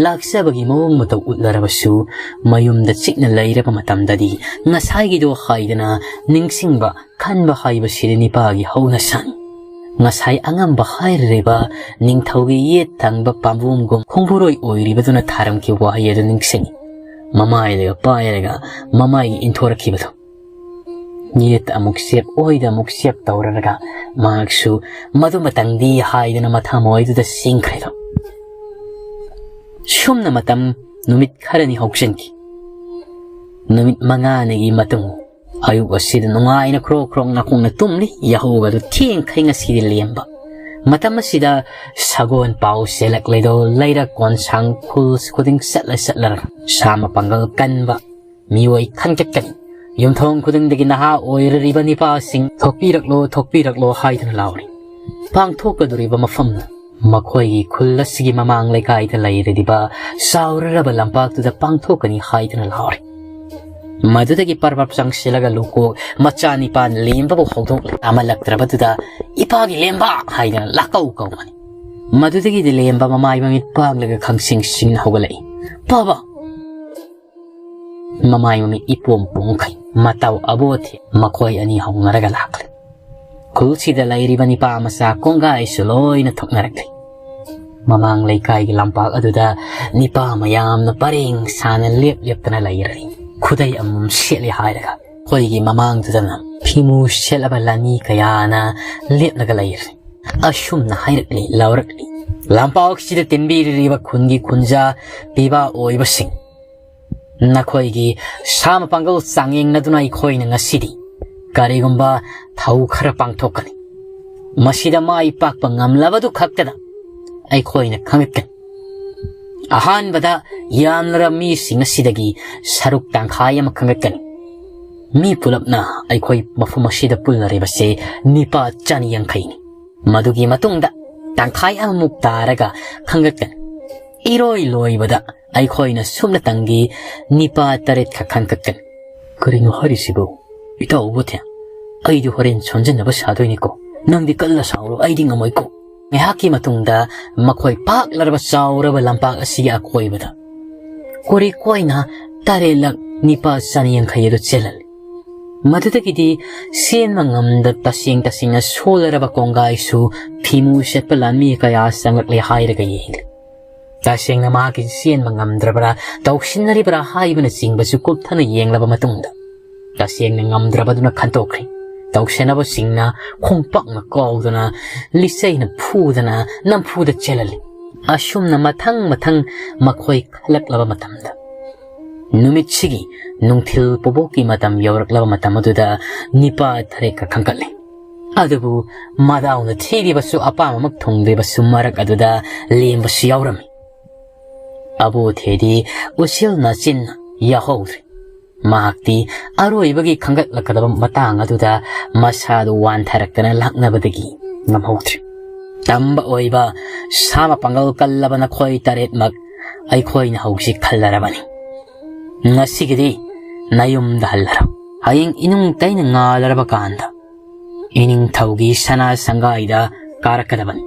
ꯂꯥꯛꯆꯕꯒꯤ ꯃꯑꯣꯡ ꯃꯇꯧ ꯎꯠꯂꯔꯕꯁꯨ, ꯃꯌꯨꯝꯗ ꯆꯤꯛꯅ ꯂꯩꯔꯕ ꯃꯇꯝꯗꯗꯤ ꯉꯁꯥꯏꯒꯤꯗꯣ ꯍꯥꯏꯗꯅ ꯅꯤꯡꯁꯤꯡꯕ ꯈꯟꯕ ꯍꯥꯏꯕꯁꯤꯗꯤ ꯅꯤꯄꯥꯒꯤ ꯍꯧꯅꯁꯥꯅꯤ꯫ ꯉꯁꯥꯏ ꯑꯉꯝꯕ ꯍꯥꯏꯔꯤꯕ ꯅꯤꯡꯊꯧꯒꯤ ꯌꯦꯠ ꯊꯪꯕ ꯄꯥꯝꯕꯣꯝꯒꯨꯝ ꯈꯣꯡꯕꯨꯔꯣꯏ ꯑꯣꯏꯔꯤꯕꯗꯨꯅ ꯊꯥꯔꯝꯈꯤꯕ ꯋꯥꯍꯩ ꯑꯗꯨ ꯅꯤꯡꯁꯤꯡꯏ꯫ ꯃꯃꯥꯏꯗꯒ ꯄꯥꯏꯔꯒ ꯃꯃꯥꯏꯒꯤ ꯏꯟꯊꯣꯔꯛꯈꯤꯕꯗꯣ꯫ ꯌꯦꯠꯇ ꯑꯃꯨꯛ ꯆꯦꯞ, ꯑꯣꯏꯗ ꯑꯃꯨꯛ ꯆꯦꯞ ꯇꯧꯔꯔꯒ ꯃꯍꯥꯛꯁꯨ ꯃꯗꯨꯃꯇꯪꯗꯤ ꯍꯥꯏꯗꯅ ꯃꯊꯃꯣꯏꯗꯨꯗ ꯆꯦꯟꯈ꯭ꯔꯦꯗꯣ꯫ ꯁꯨꯝꯅ ꯃꯇꯝ ꯅꯨꯃꯤꯠ ꯈꯔꯅꯤ ꯍꯧꯖꯤꯟꯈꯤ꯫ ꯅꯨꯃꯤꯠ ꯃꯉꯥꯅꯤꯒꯤ ꯃꯇꯨꯡ ꯑꯌꯨꯛ ꯑꯁꯤꯗ ꯅꯨꯡꯉꯥꯏꯅ ꯈ꯭ꯔꯣꯛ ꯈ꯭ꯔꯣꯛ ꯅꯥꯀꯣꯡꯅ ꯇꯨꯝꯂꯤ꯫ ꯌꯥꯍꯧꯒꯗꯨ ꯊꯦꯡꯈꯩ ꯉꯁꯤꯗꯤ ꯂꯦꯝꯕ꯫ ꯃꯇꯝ ꯑꯁꯤꯗ ꯁꯒꯣꯜ ꯄꯥꯎ ꯆꯦꯜꯂꯛꯂꯤꯗꯣ ꯂꯩꯔꯛ ꯀꯣꯟꯁꯥꯡ ꯈꯨꯜ ꯈꯨꯗꯤꯡ ꯆꯠꯂ ꯆꯠꯂꯔꯒ ꯁꯥ ꯃꯄꯥꯡꯒꯜ ꯀꯟꯕ ꯃꯤꯑꯣꯏ ꯈꯟꯒꯠꯀꯅꯤ꯫ ꯌꯨꯝꯊꯣꯡ ꯈꯨꯗꯤꯡꯗꯒꯤ ꯅꯍꯥ ꯑꯣꯏꯔꯤꯕ ꯅꯤꯄꯥꯁꯤꯡ "ꯊꯣꯛꯄꯤꯔꯛꯂꯣ, ꯊꯣꯛꯄꯤꯔꯛꯂꯣ" ꯍꯥꯏꯗꯨꯅ ꯂꯥꯎꯔꯤ꯫ ꯄꯥꯡꯊꯣꯛꯀꯗꯧꯔꯤꯕ ꯃꯐꯝꯅ ꯃꯈꯣꯏꯒꯤ ꯈꯨꯜ ꯑꯁꯤꯒꯤ ꯃꯃꯥꯡ ꯂꯩꯀꯥꯏꯗ ꯂꯩꯔꯤꯕ ꯆꯥꯎꯔꯔꯕ ꯂꯝꯄꯥꯛꯇꯨꯗ ꯄꯥꯡꯊꯣꯛꯀꯅꯤ ꯍꯥꯏꯗꯨꯅ ꯂꯥꯎꯔꯤ꯫ ꯃꯗꯨꯗꯒꯤ ꯄꯔꯕꯞ ꯆꯪꯁꯤꯜꯂꯒ ꯂꯨꯀꯣꯛ ꯃꯆꯥ ꯅꯤꯄꯥ ꯂꯦꯝꯕꯕꯨ ꯍꯧꯗꯣꯛꯂꯦ꯫ ꯇꯥꯃꯜꯂꯛꯇ꯭ꯔꯕꯗꯨꯗ "ꯏꯄꯥꯒꯤ ꯂꯦꯝꯕ" ꯍꯥꯏꯗꯅ ꯂꯥꯛꯀꯧ ꯀꯧꯕꯅꯤ꯫ ꯃꯗꯨꯗꯒꯤꯗꯤ ꯂꯦꯝꯕ ꯃꯃꯥꯏ ꯃꯃꯤꯠ ꯄꯥꯡꯂꯒ ꯈꯪꯁꯤꯡ ꯁꯤꯡꯅ ꯍꯧꯒꯠꯂꯛꯏ꯫ "ꯄꯥꯕ!" ꯃꯃꯥꯏ ꯃꯃꯤꯠ ꯏꯄꯣꯝ ꯄꯣꯝꯈꯩ ꯃꯇꯥꯎ ꯑꯕꯣꯊꯤ ꯃꯈꯣꯏ ꯑꯅꯤ ꯍꯧꯅꯔꯒ ꯂꯥꯛꯂꯦ꯫ ꯈꯨꯜꯁꯤꯗ ꯂꯩꯔꯤꯕ ꯅꯤꯄꯥ ꯃꯆꯥ ꯀꯣꯡꯒꯥꯏꯁꯨ ꯂꯣꯏꯅ ꯊꯣꯛꯅꯔꯛꯂꯤ꯫ ꯃꯃꯥꯡ ꯂꯩꯀꯥꯏꯒꯤ ꯂꯝꯄꯥꯛ ꯑꯗꯨꯗ ꯅꯤꯄꯥ ꯃꯌꯥꯝꯅ ꯄꯔꯦꯡ ꯁꯥꯅ ꯂꯦꯞ ꯂꯦꯞꯇꯅ ꯂꯩꯔꯔꯤ꯫ ꯈꯨꯗꯩ ꯑꯃꯃꯝ ꯁꯦꯠꯂꯦ ꯍꯥꯏꯔꯒ ꯑꯩꯈꯣꯏꯒꯤ ꯃꯃꯥꯡꯗꯨꯗꯅ ꯐꯤꯃꯨ ꯁꯦꯠꯂꯕ ꯂꯥꯟꯃꯤ ꯀꯌꯥꯅ ꯂꯦꯞꯂꯒ ꯂꯩꯔꯔꯤ꯫ ꯑꯁꯨꯝꯅ ꯍꯥꯏꯔꯛꯂꯤ ꯂꯥꯎꯔꯛꯂꯤ꯫ ꯂꯝꯄꯥꯛꯁꯤꯗ ꯇꯤꯟꯕꯤꯔꯤꯕ ꯈꯨꯟꯒꯤ ꯈꯨꯟꯖꯥ ꯄꯤꯕ ꯑꯣꯏꯕꯁꯤꯡ, ꯅꯈꯣꯏꯒꯤ ꯁꯥ ꯃꯄꯥꯡꯒꯜ ꯆꯥꯡꯌꯦꯡꯅꯗꯨꯅ ꯑꯩꯈꯣꯏꯅ ꯉꯁꯤꯗꯤ ꯀꯔꯤꯒꯨꯝꯕ ꯊꯧ ꯈꯔ ꯄꯥꯡꯊꯣꯛꯀꯅꯤ꯫ ꯃꯁꯤꯗ ꯃꯥꯏ ꯄꯥꯛꯄ ꯉꯝꯂꯕꯗꯨ ꯈꯛꯇꯗ ꯑꯩꯈꯣꯏꯅ ꯈꯪꯒꯠꯀꯅꯤ꯫ ꯑꯍꯥꯟꯕꯗ ꯌꯥꯝꯂꯔꯕ ꯃꯤꯁꯤꯡ ꯑꯁꯤꯗꯒꯤ ꯁꯔꯨꯛ ꯇꯪꯈꯥꯏ ꯑꯃ ꯈꯪꯒꯠꯀꯅꯤ꯫ ꯃꯤ ꯄꯨꯂꯞꯅ ꯑꯩꯈꯣꯏ ꯃꯐꯝ ꯑꯁꯤꯗ ꯄꯨꯜꯂꯔꯤꯕꯁꯦ ꯅꯤꯄꯥ ꯆꯅꯤ ꯌꯥꯡꯈꯩꯅꯤ꯫ ꯃꯗꯨꯒꯤ ꯃꯇꯨꯡꯗ ꯇꯪꯈꯥꯏ ꯑꯃꯃꯨꯛ ꯇꯥꯔꯒ ꯈꯟꯒꯠꯀꯅꯤ꯫ ꯏꯔꯣꯏ ꯂꯣꯏꯕꯗ ꯑꯩꯈꯣꯏꯅ ꯁꯨꯞꯅꯇꯪꯒꯤ ꯅꯤꯄꯥ ꯇꯔꯦꯠꯈꯛ ꯈꯟꯒꯠꯀꯅꯤ꯫ "ꯀꯔꯤꯅꯣ ꯍꯥꯏꯔꯤꯁꯤꯕꯨ? ꯏꯇꯥꯎ ꯎꯕꯨꯊꯦ, ꯑꯩꯗꯤ ꯍꯣꯔꯦꯟ ꯁꯣꯟꯖꯟꯅꯕ ꯁꯥꯗꯣꯏꯅꯤꯀꯣ꯫ ꯅꯪꯗꯤ ꯀꯜꯂ ꯁꯥꯎꯔꯣ, ꯑꯩꯗꯤ ꯉꯝꯃꯣꯏꯀꯣ"꯫ ꯉꯥꯏꯍꯥꯛꯀꯤ ꯃꯇꯨꯡꯗ ꯃꯈꯣꯏ ꯄꯥꯛꯂꯔꯕ ꯆꯥꯎꯔꯕ ꯂꯝꯄꯥꯛ ꯑꯁꯤꯒꯤ ꯑꯀꯣꯏꯕꯗ ꯀꯣꯔꯤ ꯀꯣꯏꯅ ꯇꯔꯦꯠꯂꯛ ꯅꯤꯄꯥ ꯆꯅꯤꯌꯥꯡꯈꯩ ꯑꯗꯨ ꯆꯦꯜꯍꯜꯂꯤ꯫ ꯃꯗꯨꯗꯒꯤꯗꯤ ꯆꯦꯟꯕ ꯉꯝꯗ ꯇꯁꯦꯡ ꯇꯁꯦꯡꯅ ꯁꯣꯜꯂꯔꯕ ꯀꯣꯡꯒꯥꯏꯁꯨ ꯐꯤꯃꯨ ꯁꯦꯠꯄ ꯂꯥꯟꯃꯤ ꯀꯌꯥ ꯆꯪꯂꯛꯂꯦ ꯍꯥꯏꯔꯒ ꯌꯦꯡꯂꯤ꯫ ꯇꯁꯦꯡꯅ ꯃꯍꯥꯛꯀꯤ ꯆꯦꯟꯕ ꯉꯝꯗ꯭ꯔꯕ꯭ꯔꯥ, ꯇꯧꯁꯤꯟꯅꯔꯤꯕ꯭ꯔꯥ ꯍꯥꯏꯕꯅꯆꯤꯡꯕꯁꯨ ꯀꯨꯞꯊꯅ ꯌꯦꯡꯂꯕ ꯃꯇꯨꯡꯗ, ꯇꯁꯦꯡꯅ ꯉꯝꯗ꯭ꯔꯕꯗꯨꯅ ꯈꯟꯇꯣꯛꯈ꯭ꯔꯦ꯫ ꯇꯧꯁꯤꯟꯅꯕꯁꯤꯡꯅ ꯈꯣꯡꯄꯥꯛꯅ ꯀꯥꯎꯗꯅ, ꯂꯤꯆꯩꯅ ꯐꯨꯗꯅ ꯅꯝꯐꯨꯗ ꯆꯦꯜꯍꯜꯂꯤ꯫ ꯑꯁꯨꯝꯅ ꯃꯊꯪ ꯃꯊꯪ ꯃꯈꯣꯏ ꯈꯜꯂꯛꯂꯕ ꯃꯇꯝꯗ, ꯅꯨꯃꯤꯠꯁꯤꯒꯤ ꯅꯨꯡꯊꯤꯜ ꯄꯣꯕꯣꯛꯀꯤ ꯃꯇꯝ ꯌꯧꯔꯛꯂꯕ ꯃꯇꯝ ꯑꯗꯨꯗ ꯅꯤꯄꯥ ꯇꯔꯦꯠꯀ ꯈꯟꯒꯠꯂꯤ꯫ ꯑꯗꯨꯕꯨ ꯃꯗꯥꯎꯅ ꯊꯤꯔꯤꯕꯁꯨ ꯑꯄꯥꯝꯕꯃꯛ ꯊꯨꯡꯗ꯭ꯔꯤꯕꯁꯨ ꯃꯔꯛ ꯑꯗꯨꯗ ꯂꯦꯝꯕꯁꯨ ꯌꯥꯎꯔꯝꯃꯤ꯫ ꯑꯕꯣꯊꯦꯗꯤ ꯎꯆꯤꯜ ꯅꯥꯆꯤꯟꯅ ꯌꯥꯎꯍꯧꯗ꯭ꯔꯦ꯫ ꯃꯍꯥꯛꯇꯤ ꯑꯔꯣꯏꯕꯒꯤ ꯈꯟꯒꯠꯂꯛꯀꯗꯕ ꯃꯇꯥꯡ ꯑꯗꯨꯗ ꯃꯁꯥꯗꯨ ꯋꯥꯟꯊꯔꯛꯇꯅ ꯂꯥꯛꯅꯕꯗꯒꯤ ꯉꯝꯍꯧꯗ꯭ꯔꯦ꯫ ꯇꯝꯕ ꯑꯣꯏꯕ ꯁꯥ ꯃꯄꯥꯡꯒꯜ ꯀꯜꯂꯕ ꯅꯈꯣꯏ ꯇꯔꯦꯠꯃꯛ ꯑꯩꯈꯣꯏꯅ ꯍꯧꯖꯤꯛ ꯈꯜꯂꯔꯕꯅꯤ꯫ ꯉꯁꯤꯒꯤꯗꯤ ꯅꯌꯨꯝꯗ ꯍꯜꯂꯔꯣ꯫ ꯍꯌꯦꯡ ꯏꯅꯨꯡ ꯇꯩꯅ ꯉꯥꯜꯂꯔꯕ ꯀꯥꯟꯗ ꯏꯅꯤꯡꯊꯧꯒꯤ ꯁꯅꯥ ꯁꯪꯒꯥꯏꯗ ꯀꯥꯔꯛꯀꯗꯕꯅꯤ꯫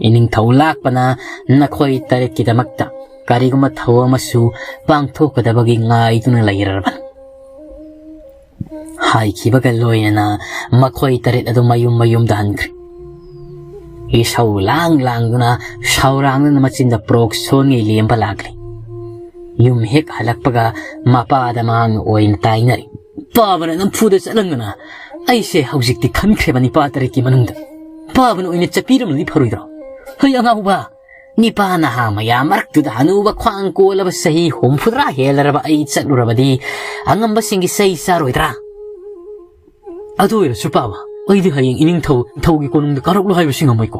ꯏꯅꯤꯡꯊꯧ ꯂꯥꯛꯄꯅ ꯅꯈꯣꯏ ꯇꯔꯦꯠꯀꯤꯗꯃꯛꯇ ꯀꯔꯤꯒꯨꯝꯕ ꯊꯧꯔꯝ ꯑꯃꯁꯨ ꯄꯥꯡꯊꯣꯛꯀꯗꯕꯒꯤ ꯉꯥꯏꯗꯨꯅ ꯂꯩꯔꯕꯅꯤ꯫ ꯍꯥꯏꯈꯤꯕꯒ ꯂꯣꯏꯅꯅ ꯃꯈꯣꯏ ꯇꯔꯦꯠ ꯑꯗꯨ ꯃꯌꯨꯝ ꯃꯌꯨꯝꯗ ꯍꯟꯈ꯭ꯔꯦ꯫ ꯏꯁꯧ ꯂꯥꯡ ꯂꯥꯡꯗꯨꯅ, ꯁꯥꯎꯔꯥꯡꯗꯨꯅ ꯃꯆꯤꯟꯗ ꯄ꯭ꯔꯣꯛ ꯁꯣꯟꯉꯩ ꯂꯦꯝꯕ ꯂꯥꯛꯂꯤ꯫ ꯌꯨꯝ ꯍꯦꯛ ꯍꯜꯂꯛꯄꯒ ꯃꯄꯥꯗ ꯃꯍꯥꯛꯅ ꯑꯣꯏꯅ ꯇꯥꯏꯅꯔꯤ꯫ "ꯄꯥꯕꯅ ꯅꯝꯐꯨꯗ ꯆꯠꯂꯝꯗꯅ ꯑꯩꯁꯦ ꯍꯧꯖꯤꯛꯇꯤ ꯈꯟꯈ꯭ꯔꯦꯕ ꯅꯤꯄꯥ ꯇꯔꯦꯠꯀꯤ ꯃꯅꯨꯡꯗ꯫ ꯄꯥꯕꯅ ꯑꯣꯏꯅ ꯆꯠꯄꯤꯔꯝꯂꯗꯤ ꯐꯔꯣꯏꯗ꯭ꯔꯣ? ꯍꯩ ꯑꯉꯥꯎꯕ! ꯅꯤꯄꯥ ꯅꯍꯥ ꯃꯌꯥꯝ ꯃꯔꯛꯇꯨꯗ ꯍꯅꯨꯕ ꯈ꯭ꯋꯥꯡ ꯀꯣꯜꯂꯕ ꯆꯍꯤ ꯍꯨꯝꯐꯨꯇꯔꯥ ꯍꯦꯜꯂꯔꯕ ꯑꯩ ꯆꯠꯂꯨꯔꯕꯗꯤ ꯑꯉꯝꯕꯁꯤꯡꯒꯤ ꯆꯩ ꯆꯥꯔꯣꯏꯗ꯭ꯔꯥ?" "ꯑꯗꯨ ꯑꯣꯏꯔꯁꯨ ꯄꯥꯕ, ꯑꯩꯗꯤ ꯍꯌꯦꯡ ꯏꯅꯤꯡꯊꯧ, ꯅꯤꯡꯊꯧꯒꯤ ꯀꯣꯅꯨꯡꯗ ꯀꯥꯔꯛꯂꯣ ꯍꯥꯏꯕꯁꯤ ꯉꯝꯃꯣꯏꯀꯣ꯫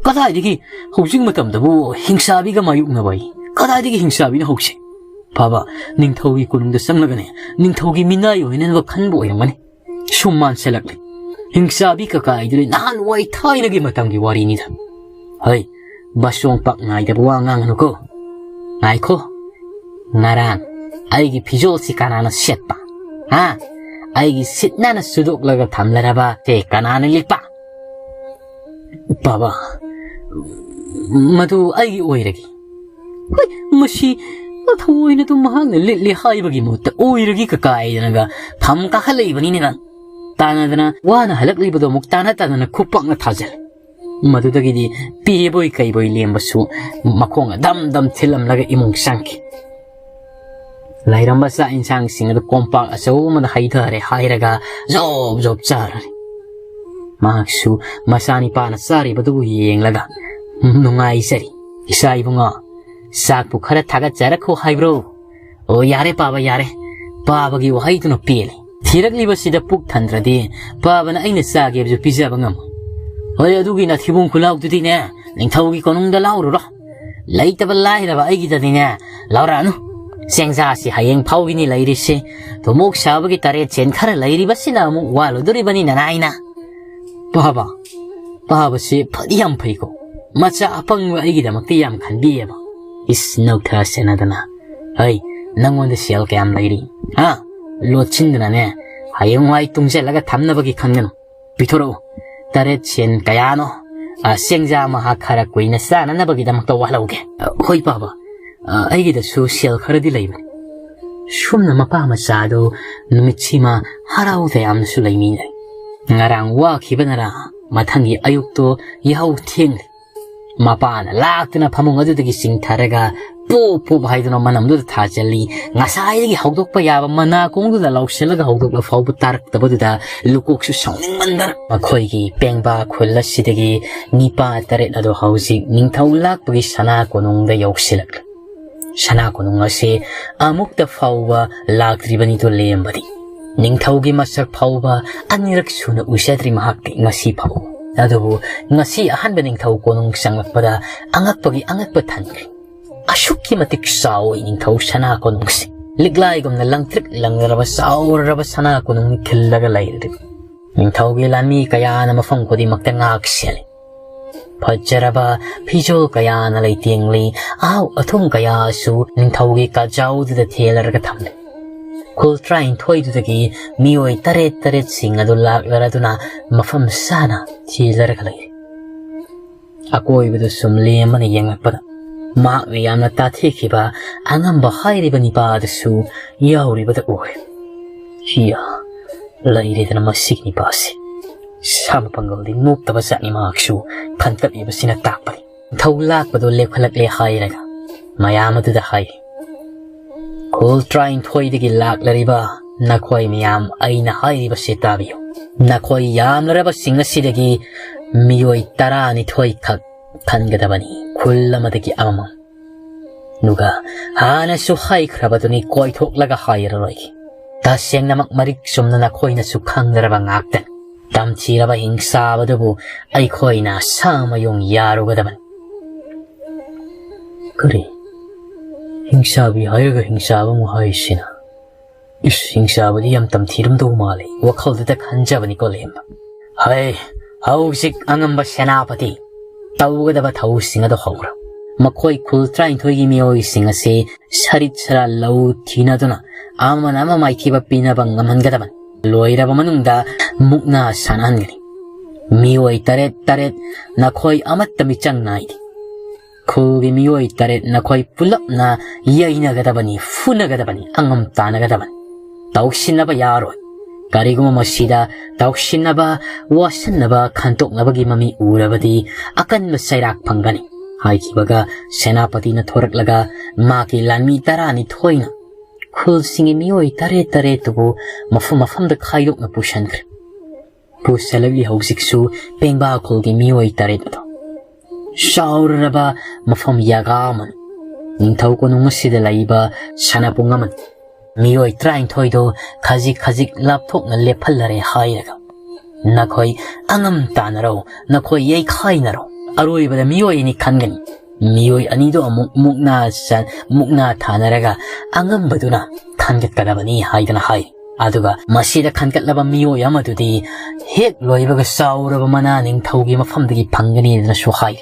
ꯀꯗꯥꯏꯗꯒꯤ ꯍꯧꯖꯤꯛ ꯃꯇꯝꯗꯕꯨ ꯍꯤꯡꯆꯥꯕꯤꯒ ꯃꯥꯌꯣꯛꯅꯕ ꯑꯩ? ꯀꯗꯥꯏꯗꯒꯤ ꯍꯤꯡꯆꯥꯕꯤꯅ ꯍꯧꯁꯦ? ꯄꯥꯕ, ꯅꯤꯡꯊꯧꯒꯤ ꯀꯣꯅꯨꯡꯗ ꯆꯪꯂꯒꯅꯦ, ꯅꯤꯡꯊꯧꯒꯤ ꯃꯤꯅꯥꯏ ꯑꯣꯏꯅꯅꯕ ꯈꯟꯕ ꯑꯣꯏꯔꯝꯒꯅꯤ"꯫ ꯁꯨꯝ ꯃꯥꯟꯁꯤꯜꯂꯛꯂꯤ꯫ ꯍꯤꯡꯆꯥꯕꯤ ꯀꯀꯥ ꯍꯥꯏꯗꯨꯗꯤ ꯅꯍꯥꯟꯋꯥꯏ ꯊꯥꯏꯅꯒꯤ ꯃꯇꯝꯒꯤ ꯋꯥꯔꯤꯅꯤꯗ꯫ ꯍꯩ, ꯕꯁꯣꯡ ꯄꯥꯛ ꯅꯥꯏꯗꯕ ꯋꯥ ꯉꯥꯡꯒꯅꯨꯀꯣ꯫ ꯉꯥꯏꯈꯣ, ꯉꯔꯥꯡ ꯑꯩꯒꯤ ꯐꯤꯖꯣꯜꯁꯤ ꯀꯅꯥꯅ ꯁꯦꯠꯄ? ꯍꯥ? ꯑꯩꯒꯤ ꯁꯤꯠ ꯅꯥꯟꯅ ꯁꯨꯗꯣꯛꯂꯒ ꯊꯝꯂꯔꯕ ꯁꯦ ꯀꯅꯥꯅ ꯂꯤꯠꯄ? ꯕꯥꯕꯥ, ꯃꯗꯨ ꯑꯩꯒꯤ ꯑꯣꯏꯔꯒꯦ꯫ ꯍꯣꯏ, ꯃꯁꯤ ꯊꯑꯣꯏꯅ ꯑꯗꯨꯝ ꯃꯍꯥꯛꯅ ꯂꯤꯠꯂꯤ ꯍꯥꯏꯕꯒꯤ ꯃꯍꯨꯠꯇ ꯑꯣꯏꯔꯒꯦ ꯀꯀꯥꯏꯗꯅꯒ ꯐꯝ ꯀꯥꯈꯠꯂꯛꯏꯕꯅꯤꯅꯦ ꯅꯪ꯫ ꯇꯥꯟꯅꯗꯅ ꯋꯥꯅ ꯍꯜꯂꯛꯂꯤꯕꯗꯣ ꯑꯃꯨꯛ ꯇꯥꯟꯅ ꯇꯥꯟꯅꯅ ꯈꯨꯄꯥꯛꯅ ꯊꯥꯖꯜ꯫ ꯃꯗꯨꯗꯒꯤꯗꯤ ꯄꯦꯕꯣꯏ ꯀꯩꯕꯣꯏ ꯂꯦꯝꯕꯁꯨ ꯃꯈꯣꯡ ꯑꯗꯝ ꯗꯝ ꯊꯤꯜꯂꯝꯂꯒ ꯏꯃꯨꯡ ꯆꯪꯈꯤ꯫ ꯂꯩꯔꯝꯕ ꯆꯥꯛ ꯏꯟꯁꯥꯡꯁꯤꯡ ꯑꯗꯨ ꯀꯣꯝꯄꯥꯛ ꯑꯆꯧꯕ ꯑꯃꯗ ꯍꯩꯊꯔꯦ ꯍꯥꯏꯔꯒ ꯖꯣꯞ ꯖꯣꯞ ꯆꯥꯔꯔꯦ꯫ ꯃꯍꯥꯛꯁꯨ ꯃꯆꯥꯅꯤꯄꯥꯅ ꯆꯥꯔꯤꯕꯗꯨꯕꯨ ꯌꯦꯡꯂꯒ ꯅꯨꯡꯉꯥꯏꯖꯔꯤ꯫ "ꯏꯆꯥ ꯏꯕꯨꯡꯉꯣ, ꯆꯥꯛꯄꯨ ꯈꯔ ꯊꯥꯒꯠꯆꯔꯛꯈꯣ ꯍꯥꯏꯕ꯭ꯔꯣ?" "ꯑꯣ, ꯌꯥꯔꯦ ꯄꯥꯕ, ꯌꯥꯔꯦ꯫ ꯄꯥꯕꯒꯤ ꯋꯥꯍꯩꯗꯨꯅ ꯄꯦꯜꯂꯦ꯫ ꯊꯤꯔꯛꯂꯤꯕꯁꯤꯗ ꯄꯨꯛ ꯊꯟꯗ꯭ꯔꯗꯤ ꯄꯥꯕꯅ ꯑꯩꯅ ꯆꯥꯒꯦꯕꯁꯨ ꯄꯤꯖꯕ ꯉꯝꯃꯣꯏ꯫ ꯍꯣꯏ, ꯑꯗꯨꯒꯤ ꯅꯊꯤꯕꯣꯡ ꯈꯨꯂꯥꯎꯗꯨꯗꯤꯅꯦ, ꯅꯤꯡꯊꯧꯒꯤ ꯀꯣꯅꯨꯡꯗ ꯂꯥꯎꯔꯨꯔꯣ꯫ ꯂꯩꯇꯕ ꯂꯥꯏꯔꯕ ꯑꯩꯒꯤꯗꯗꯤꯅꯦ, ꯂꯧꯔꯛꯑꯅꯨ꯫ ꯆꯦꯡꯖꯥꯁꯤ ꯍꯌꯦꯡ ꯐꯥꯎꯒꯤꯅꯤ ꯂꯩꯔꯤꯁꯤ꯫ ꯊꯨꯝꯃꯣꯛ ꯁꯥꯕꯒꯤ ꯇꯔꯦꯠ ꯁꯦꯟ ꯈꯔ ꯂꯩꯔꯤꯕꯁꯤꯅ ꯑꯃꯨꯛ ꯋꯥꯜꯂꯨꯗꯣꯔꯤꯕꯅꯤ ꯅꯅꯥꯏꯅ꯫ ꯄꯥꯕ, ꯄꯥꯕꯁꯤ ꯐꯗꯤ ꯌꯥꯝ ꯐꯩꯀꯣ꯫ ꯃꯆꯥ ꯑꯄꯪꯕ ꯑꯩꯒꯤꯗꯃꯛꯇꯤ ꯌꯥꯝ ꯈꯟꯕꯤꯌꯦꯕ꯫ ꯏꯁ, ꯅꯧꯊ ꯁꯦꯟꯅꯗꯅ꯫ ꯍꯩ, ꯅꯪꯉꯣꯟꯗ ꯁꯦꯜ ꯀꯌꯥꯝ ꯂꯩꯔꯤ? ꯍꯥ? ꯂꯣꯠꯁꯤꯟꯗꯅꯅꯦ, ꯍꯌꯦꯡꯋꯥꯏ ꯇꯨꯡꯁꯤꯜꯂꯒ ꯊꯝꯅꯕꯒꯤ ꯈꯟꯒꯅꯨ꯫ ꯄꯤꯊꯣꯔꯛꯎ꯫ ꯇꯔꯦꯠ ꯁꯦꯟ ꯀꯌꯥꯅꯣ? ꯑ, ꯆꯦꯡꯖꯥ ꯃꯍꯥꯛ ꯈꯔ ꯀꯨꯏꯅ ꯆꯥꯅꯅꯕꯒꯤꯗꯃꯛꯇ ꯋꯥꯠꯍꯧꯒꯦ꯫ ꯑ, ꯍꯣꯏ, ꯄꯥꯕ꯫ ꯑ, ꯑꯩꯒꯤꯗꯁꯨ ꯁꯦꯜ ꯈꯔꯗꯤ ꯂꯩꯕꯅꯤ꯫ ꯁꯨꯝꯅ ꯃꯄꯥ ꯃꯆꯥꯗꯨ ꯅꯨꯃꯤꯠꯁꯤꯃ ꯍꯔꯥꯎ ꯇꯌꯥꯝꯅꯁꯨ ꯂꯩꯃꯤꯟꯅꯩ꯫ ꯉꯔꯥꯡ ꯋꯥꯈꯤꯕꯅꯔꯥ ꯃꯊꯪꯒꯤ ꯑꯌꯨꯛꯇꯣ ꯌꯥꯍꯧ ꯊꯦꯡꯂꯦ꯫ ꯃꯄꯥꯅ ꯂꯥꯛꯇꯨꯅ ꯐꯃꯨꯡ ꯑꯗꯨꯗꯒꯤ ꯆꯤꯡꯊꯔꯒ ꯄꯣꯞ ꯄꯣꯞ ꯍꯥꯏꯗꯨꯅ ꯃꯅꯝꯗꯨꯗ ꯊꯥꯖꯜꯂꯤ꯫ ꯉꯁꯥꯏꯗꯒꯤ ꯍꯧꯗꯣꯛꯄ ꯌꯥꯕ ꯃꯅꯥ ꯀꯣꯡꯗꯨꯗ ꯂꯧꯁꯤꯜꯂꯒ ꯍꯧꯗꯣꯛꯂ ꯐꯥꯎꯕ ꯇꯥꯔꯛꯇꯕꯗꯨꯗ ꯂꯨꯀꯣꯛꯁꯨ ꯁꯥꯎꯅꯤꯡꯃꯟꯗꯅ ꯃꯈꯣꯏꯒꯤ ꯄꯦꯡꯕꯥ ꯈꯨꯜ ꯑꯁꯤꯗꯒꯤ ꯅꯤꯄꯥ ꯇꯔꯦꯠ ꯑꯗꯨ ꯍꯧꯖꯤꯛ ꯅꯤꯡꯊꯧ ꯂꯥꯛꯄꯒꯤ ꯁꯅꯥ ꯀꯣꯅꯨꯡꯗ ꯌꯧꯁꯤꯜꯂꯛꯂꯦ꯫ ꯁꯅꯥ ꯀꯣꯅꯨꯡ ꯑꯁꯤ ꯑꯃꯨꯛꯇ ꯐꯥꯎꯕ ꯂꯥꯛꯇ꯭ꯔꯤꯕꯅꯤꯗꯣ ꯂꯦꯝꯕꯗꯤ꯫ ꯅꯤꯡꯊꯧꯒꯤ ꯃꯁꯛ ꯐꯥꯎꯕ ꯑꯅꯤꯔꯛ ꯁꯨꯅ ꯎꯖꯗ꯭ꯔꯤ ꯃꯍꯥꯛꯇꯤ ꯉꯁꯤ ꯐꯥꯎꯕ꯫ ꯑꯗꯨꯕꯨ ꯉꯁꯤ ꯑꯍꯥꯟꯕ ꯅꯤꯡꯊꯧ ꯀꯣꯅꯨꯡ ꯆꯪꯂꯛꯄꯗ ꯑꯉꯛꯄꯒꯤ ꯑꯉꯛꯄ ꯊꯟꯈ꯭ꯔꯦ꯫ ꯑꯁꯨꯛꯀꯤ ꯃꯇꯤꯛ ꯆꯥꯎꯏ ꯅꯤꯡꯊꯧ ꯁꯅꯥ ꯀꯣꯅꯨꯡꯁꯤ꯫ ꯂꯤꯛꯂꯥꯏꯒꯨꯝꯅ ꯂꯪꯇ꯭ꯔꯤꯛ ꯂꯪꯅꯔꯕ ꯆꯥꯎꯔꯔꯕ ꯁꯅꯥ ꯀꯣꯅꯨꯡꯅ ꯈꯤꯜꯂꯒ ꯂꯩꯔꯤꯕ꯫ ꯅꯤꯡꯊꯧꯒꯤ ꯂꯥꯟꯃꯤ ꯀꯌꯥꯅ ꯃꯐꯝ ꯈꯨꯗꯤꯡꯃꯛꯇ ꯉꯥꯛ ꯁꯦꯜꯂꯤ꯫ ꯐꯖꯔꯕ ꯐꯤꯖꯣꯜ ꯀꯌꯥꯅ ꯂꯩꯇꯦꯡꯂꯤ꯫ ꯑꯍꯥꯎ ꯑꯊꯨꯝ ꯀꯌꯥꯁꯨ ꯅꯤꯡꯊꯧꯒꯤ ꯀꯥꯖꯥꯎꯗꯨꯗ ꯊꯦꯜꯂꯔꯒ ꯊꯝꯂꯤ꯫ ꯈꯨꯜ ꯇꯔꯥꯅꯤꯊꯣꯏꯗꯨꯗꯒꯤ ꯃꯤꯑꯣꯏ ꯇꯔꯦꯠ ꯇꯔꯦꯠꯁꯤꯡ ꯑꯗꯨ ꯂꯥꯛꯂꯔꯗꯨꯅ ꯃꯐꯝ ꯆꯥꯅ ꯊꯦꯜꯂꯔꯒ ꯂꯩꯔꯤ꯫ ꯑꯀꯣꯏꯕꯗꯨ ꯁꯨꯝ ꯂꯦꯝꯃꯅ ꯌꯦꯡꯂꯛꯄꯗ ꯃꯍꯥꯛꯅ ꯌꯥꯝꯅ ꯇꯥꯊꯤꯈꯤꯕ ꯑꯉꯝꯕ ꯍꯥꯏꯔꯤꯕ ꯅꯤꯄꯥ ꯑꯗꯨꯁꯨ ꯌꯥꯎꯔꯤꯕꯗ ꯎꯔꯦ꯫ ꯍꯤꯌꯥ, ꯂꯩꯔꯦꯗꯅ ꯃꯁꯤꯒꯤ ꯅꯤꯄꯥꯁꯤ꯫ ꯁꯥ ꯃꯄꯪꯒꯜꯗꯤ ꯅꯣꯛꯇꯕ ꯖꯥꯠꯅꯤ ꯃꯍꯥꯛꯁꯨ, ꯈꯟꯒꯠꯂꯤꯕꯁꯤꯅ ꯇꯥꯛꯄꯅꯤ꯫ ꯅꯤꯡꯊꯧ ꯂꯥꯛꯄꯗꯨ ꯂꯦꯞꯈꯠꯂꯛꯂꯦ ꯍꯥꯏꯔꯒ ꯃꯌꯥꯝ ꯑꯗꯨꯗ ꯍꯥꯏ, "ꯈꯨꯜ ꯇꯔꯥꯅꯤꯊꯣꯏꯗꯒꯤ ꯂꯥꯛꯂꯔꯤꯕ ꯅꯈꯣꯏ ꯃꯌꯥꯝ ꯑꯩꯅ ꯍꯥꯏꯔꯤꯕꯁꯤ ꯇꯥꯕꯤꯌꯨ꯫ ꯅꯈꯣꯏ ꯌꯥꯝꯂꯔꯕꯁꯤꯡ ꯑꯁꯤꯗꯒꯤ ꯃꯤꯑꯣꯏ ꯇꯔꯥꯅꯤꯊꯣꯏ ꯈꯛ ꯈꯟꯒꯗꯕꯅꯤ, ꯈꯨꯜ ꯑꯃꯗꯒꯤ ꯑꯃꯃꯝ꯫ ꯑꯗꯨꯒ ꯍꯥꯟꯅꯁꯨ ꯍꯥꯏꯈ꯭ꯔꯕꯗꯨꯅꯤ, ꯀꯣꯏꯊꯣꯛꯂꯒ ꯍꯥꯏꯔꯔꯣꯏꯒꯦ꯫ ꯇꯁꯦꯡꯅꯃꯛ ꯃꯔꯤꯛ ꯆꯨꯝꯅ ꯅꯈꯣꯏꯅꯁꯨ ꯈꯪꯅꯔꯕ ꯉꯥꯛꯇꯅꯤ꯫ ꯇꯝꯊꯤꯔꯕ ꯍꯤꯡꯆꯥꯕꯗꯨꯕꯨ ꯑꯩꯈꯣꯏꯅ ꯁꯥꯃꯌꯣꯡ ꯌꯥꯔꯨꯒꯗꯕꯅꯤ"꯫ ꯀꯔꯤ? ꯍꯤꯡꯆꯥꯕꯤ ꯍꯥꯏꯔꯒ ꯍꯤꯡꯆꯥꯕ ꯑꯃꯨꯛ ꯍꯥꯏꯁꯤꯅ? ꯏꯁ, ꯍꯤꯡꯆꯥꯕꯗꯤ ꯌꯥꯝ ꯇꯝꯊꯤꯔꯝꯗꯧ ꯃꯥꯜꯂꯦ, ꯋꯥꯈꯜꯗꯨꯗ ꯈꯟꯖꯕꯅꯤꯀꯣ ꯂꯦꯝꯕ꯫ ꯍꯩ, ꯍꯧꯖꯤꯛ ꯑꯉꯝꯕ ꯁꯦꯅꯥꯄꯇꯤ, ꯇꯧꯒꯗꯕ ꯊꯧꯁꯤꯡ ꯑꯗꯨ ꯍꯧꯔꯣ꯫ ꯃꯈꯣꯏ ꯈꯨꯜ ꯇꯔꯥꯅꯤꯊꯣꯏꯒꯤ ꯃꯤꯑꯣꯏꯁꯤꯡ ꯑꯁꯤ ꯁꯔꯤꯠ ꯁꯔꯥ ꯂꯧ ꯊꯤꯅꯗꯨꯅ ꯑꯃꯅ ꯑꯃ ꯃꯥꯏꯊꯤꯕ ꯄꯤꯅꯕ ꯉꯝꯍꯟꯒꯗꯕꯅꯤ꯫ ꯂꯣꯏꯔꯕ ꯃꯅꯨꯡꯗ ꯃꯨꯛꯅꯥ ꯁꯥꯟꯅꯍꯟꯒꯅꯤ꯫ ꯃꯤꯑꯣꯏ ꯇꯔꯦꯠ ꯇꯔꯦꯠ ꯅꯈꯣꯏ ꯑꯃꯠꯇ ꯃꯤꯆꯪ ꯅꯥꯏꯗꯦ꯫ ꯈꯨꯜꯒꯤ ꯃꯤꯑꯣꯏ ꯇꯔꯦꯠ ꯅꯈꯣꯏ ꯄꯨꯂꯞꯅ ꯌꯩꯅꯒꯗꯕꯅꯤ, ꯐꯨꯅꯒꯗꯕꯅꯤ, ꯑꯉꯝ ꯇꯥꯟꯅꯒꯗꯕꯅꯤ꯫ ꯇꯧꯁꯤꯟꯅꯕ ꯌꯥꯔꯣꯏ꯫ ꯀꯔꯤꯒꯨꯝꯕ ꯃꯁꯤꯗ ꯇꯧꯁꯤꯟꯅꯕ, ꯋꯥꯁꯟꯅꯕ, ꯈꯟꯇꯣꯛꯅꯕꯒꯤ ꯃꯃꯤ ꯎꯔꯕꯗꯤ ꯑꯀꯟꯕ ꯆꯩꯔꯥꯛ ꯐꯪꯒꯅꯤ꯫ ꯍꯥꯏꯈꯤꯕꯒ ꯁꯦꯅꯥꯄꯇꯤꯅ ꯊꯣꯔꯛꯂꯒ ꯃꯥꯒꯤ ꯂꯥꯟꯃꯤ ꯇꯔꯥꯅꯤꯊꯣꯏꯅ ꯈꯨꯜꯁꯤꯡꯒꯤ ꯃꯤꯑꯣꯏ ꯇꯔꯦꯠ ꯇꯔꯦꯠꯇꯨꯕꯨ ꯃꯐꯝ ꯃꯐꯝꯗ ꯈꯥꯏꯗꯣꯛꯅ ꯄꯨꯁꯤꯟꯈ꯭ꯔꯦ꯫ ꯄꯨꯁꯤꯜꯂꯛꯂꯤ ꯍꯧꯖꯤꯛꯁꯨ ꯄꯦꯡꯕꯥ ꯈꯨꯜꯒꯤ ꯃꯤꯑꯣꯏ ꯇꯔꯦꯠ ꯑꯗꯨ꯫ ꯆꯥꯎꯔꯔꯕ ꯃꯐꯝ ꯌꯥꯒꯥ ꯑꯃꯅꯤ꯫ ꯅꯤꯡꯊꯧ ꯀꯣꯅꯨꯡ ꯑꯁꯤꯗ ꯂꯩꯕ ꯁꯥꯟꯅꯄꯨꯡ ꯑꯃꯅꯤ꯫ ꯃꯤꯑꯣꯏ ꯇꯔꯥꯅꯤꯊꯣꯏꯗꯨ ꯈꯖꯤꯛ ꯈꯖꯤꯛ ꯂꯥꯞꯊꯣꯛꯅ ꯂꯦꯞꯍꯜꯂꯔꯦ ꯍꯥꯏꯔꯒ, "ꯅꯈꯣꯏ ꯑꯉꯝ ꯇꯥꯟꯅꯔꯣ, ꯅꯈꯣꯏ ꯌꯩꯈꯥꯏꯅꯔꯣ, ꯑꯔꯣꯏꯕꯗ ꯃꯤꯑꯣꯏ ꯑꯅꯤ ꯈꯟꯒꯅꯤ꯫ ꯃꯤꯑꯣꯏ ꯑꯅꯤꯗꯨ ꯑꯃꯨꯛ ꯃꯨꯛꯅꯥ ꯆ-, ꯃꯨꯛꯅꯥ ꯊꯥꯅꯔꯒ ꯑꯉꯝꯕꯗꯨꯅ ꯈꯟꯒꯠꯀꯗꯕꯅꯤ" ꯍꯥꯏꯗꯅ ꯍꯥꯏ꯫ ꯑꯗꯨꯒ ꯃꯁꯤꯗ ꯈꯟꯒꯠꯂꯕ ꯃꯤꯑꯣꯏ ꯑꯃꯗꯨꯗꯤ ꯍꯦꯛ ꯂꯣꯏꯕꯒ ꯆꯥꯎꯔꯕ ꯃꯅꯥ ꯅꯤꯡꯊꯧꯒꯤ ꯃꯐꯝꯗꯒꯤ ꯐꯪꯒꯅꯤꯗꯅꯁꯨ ꯍꯥꯏ꯫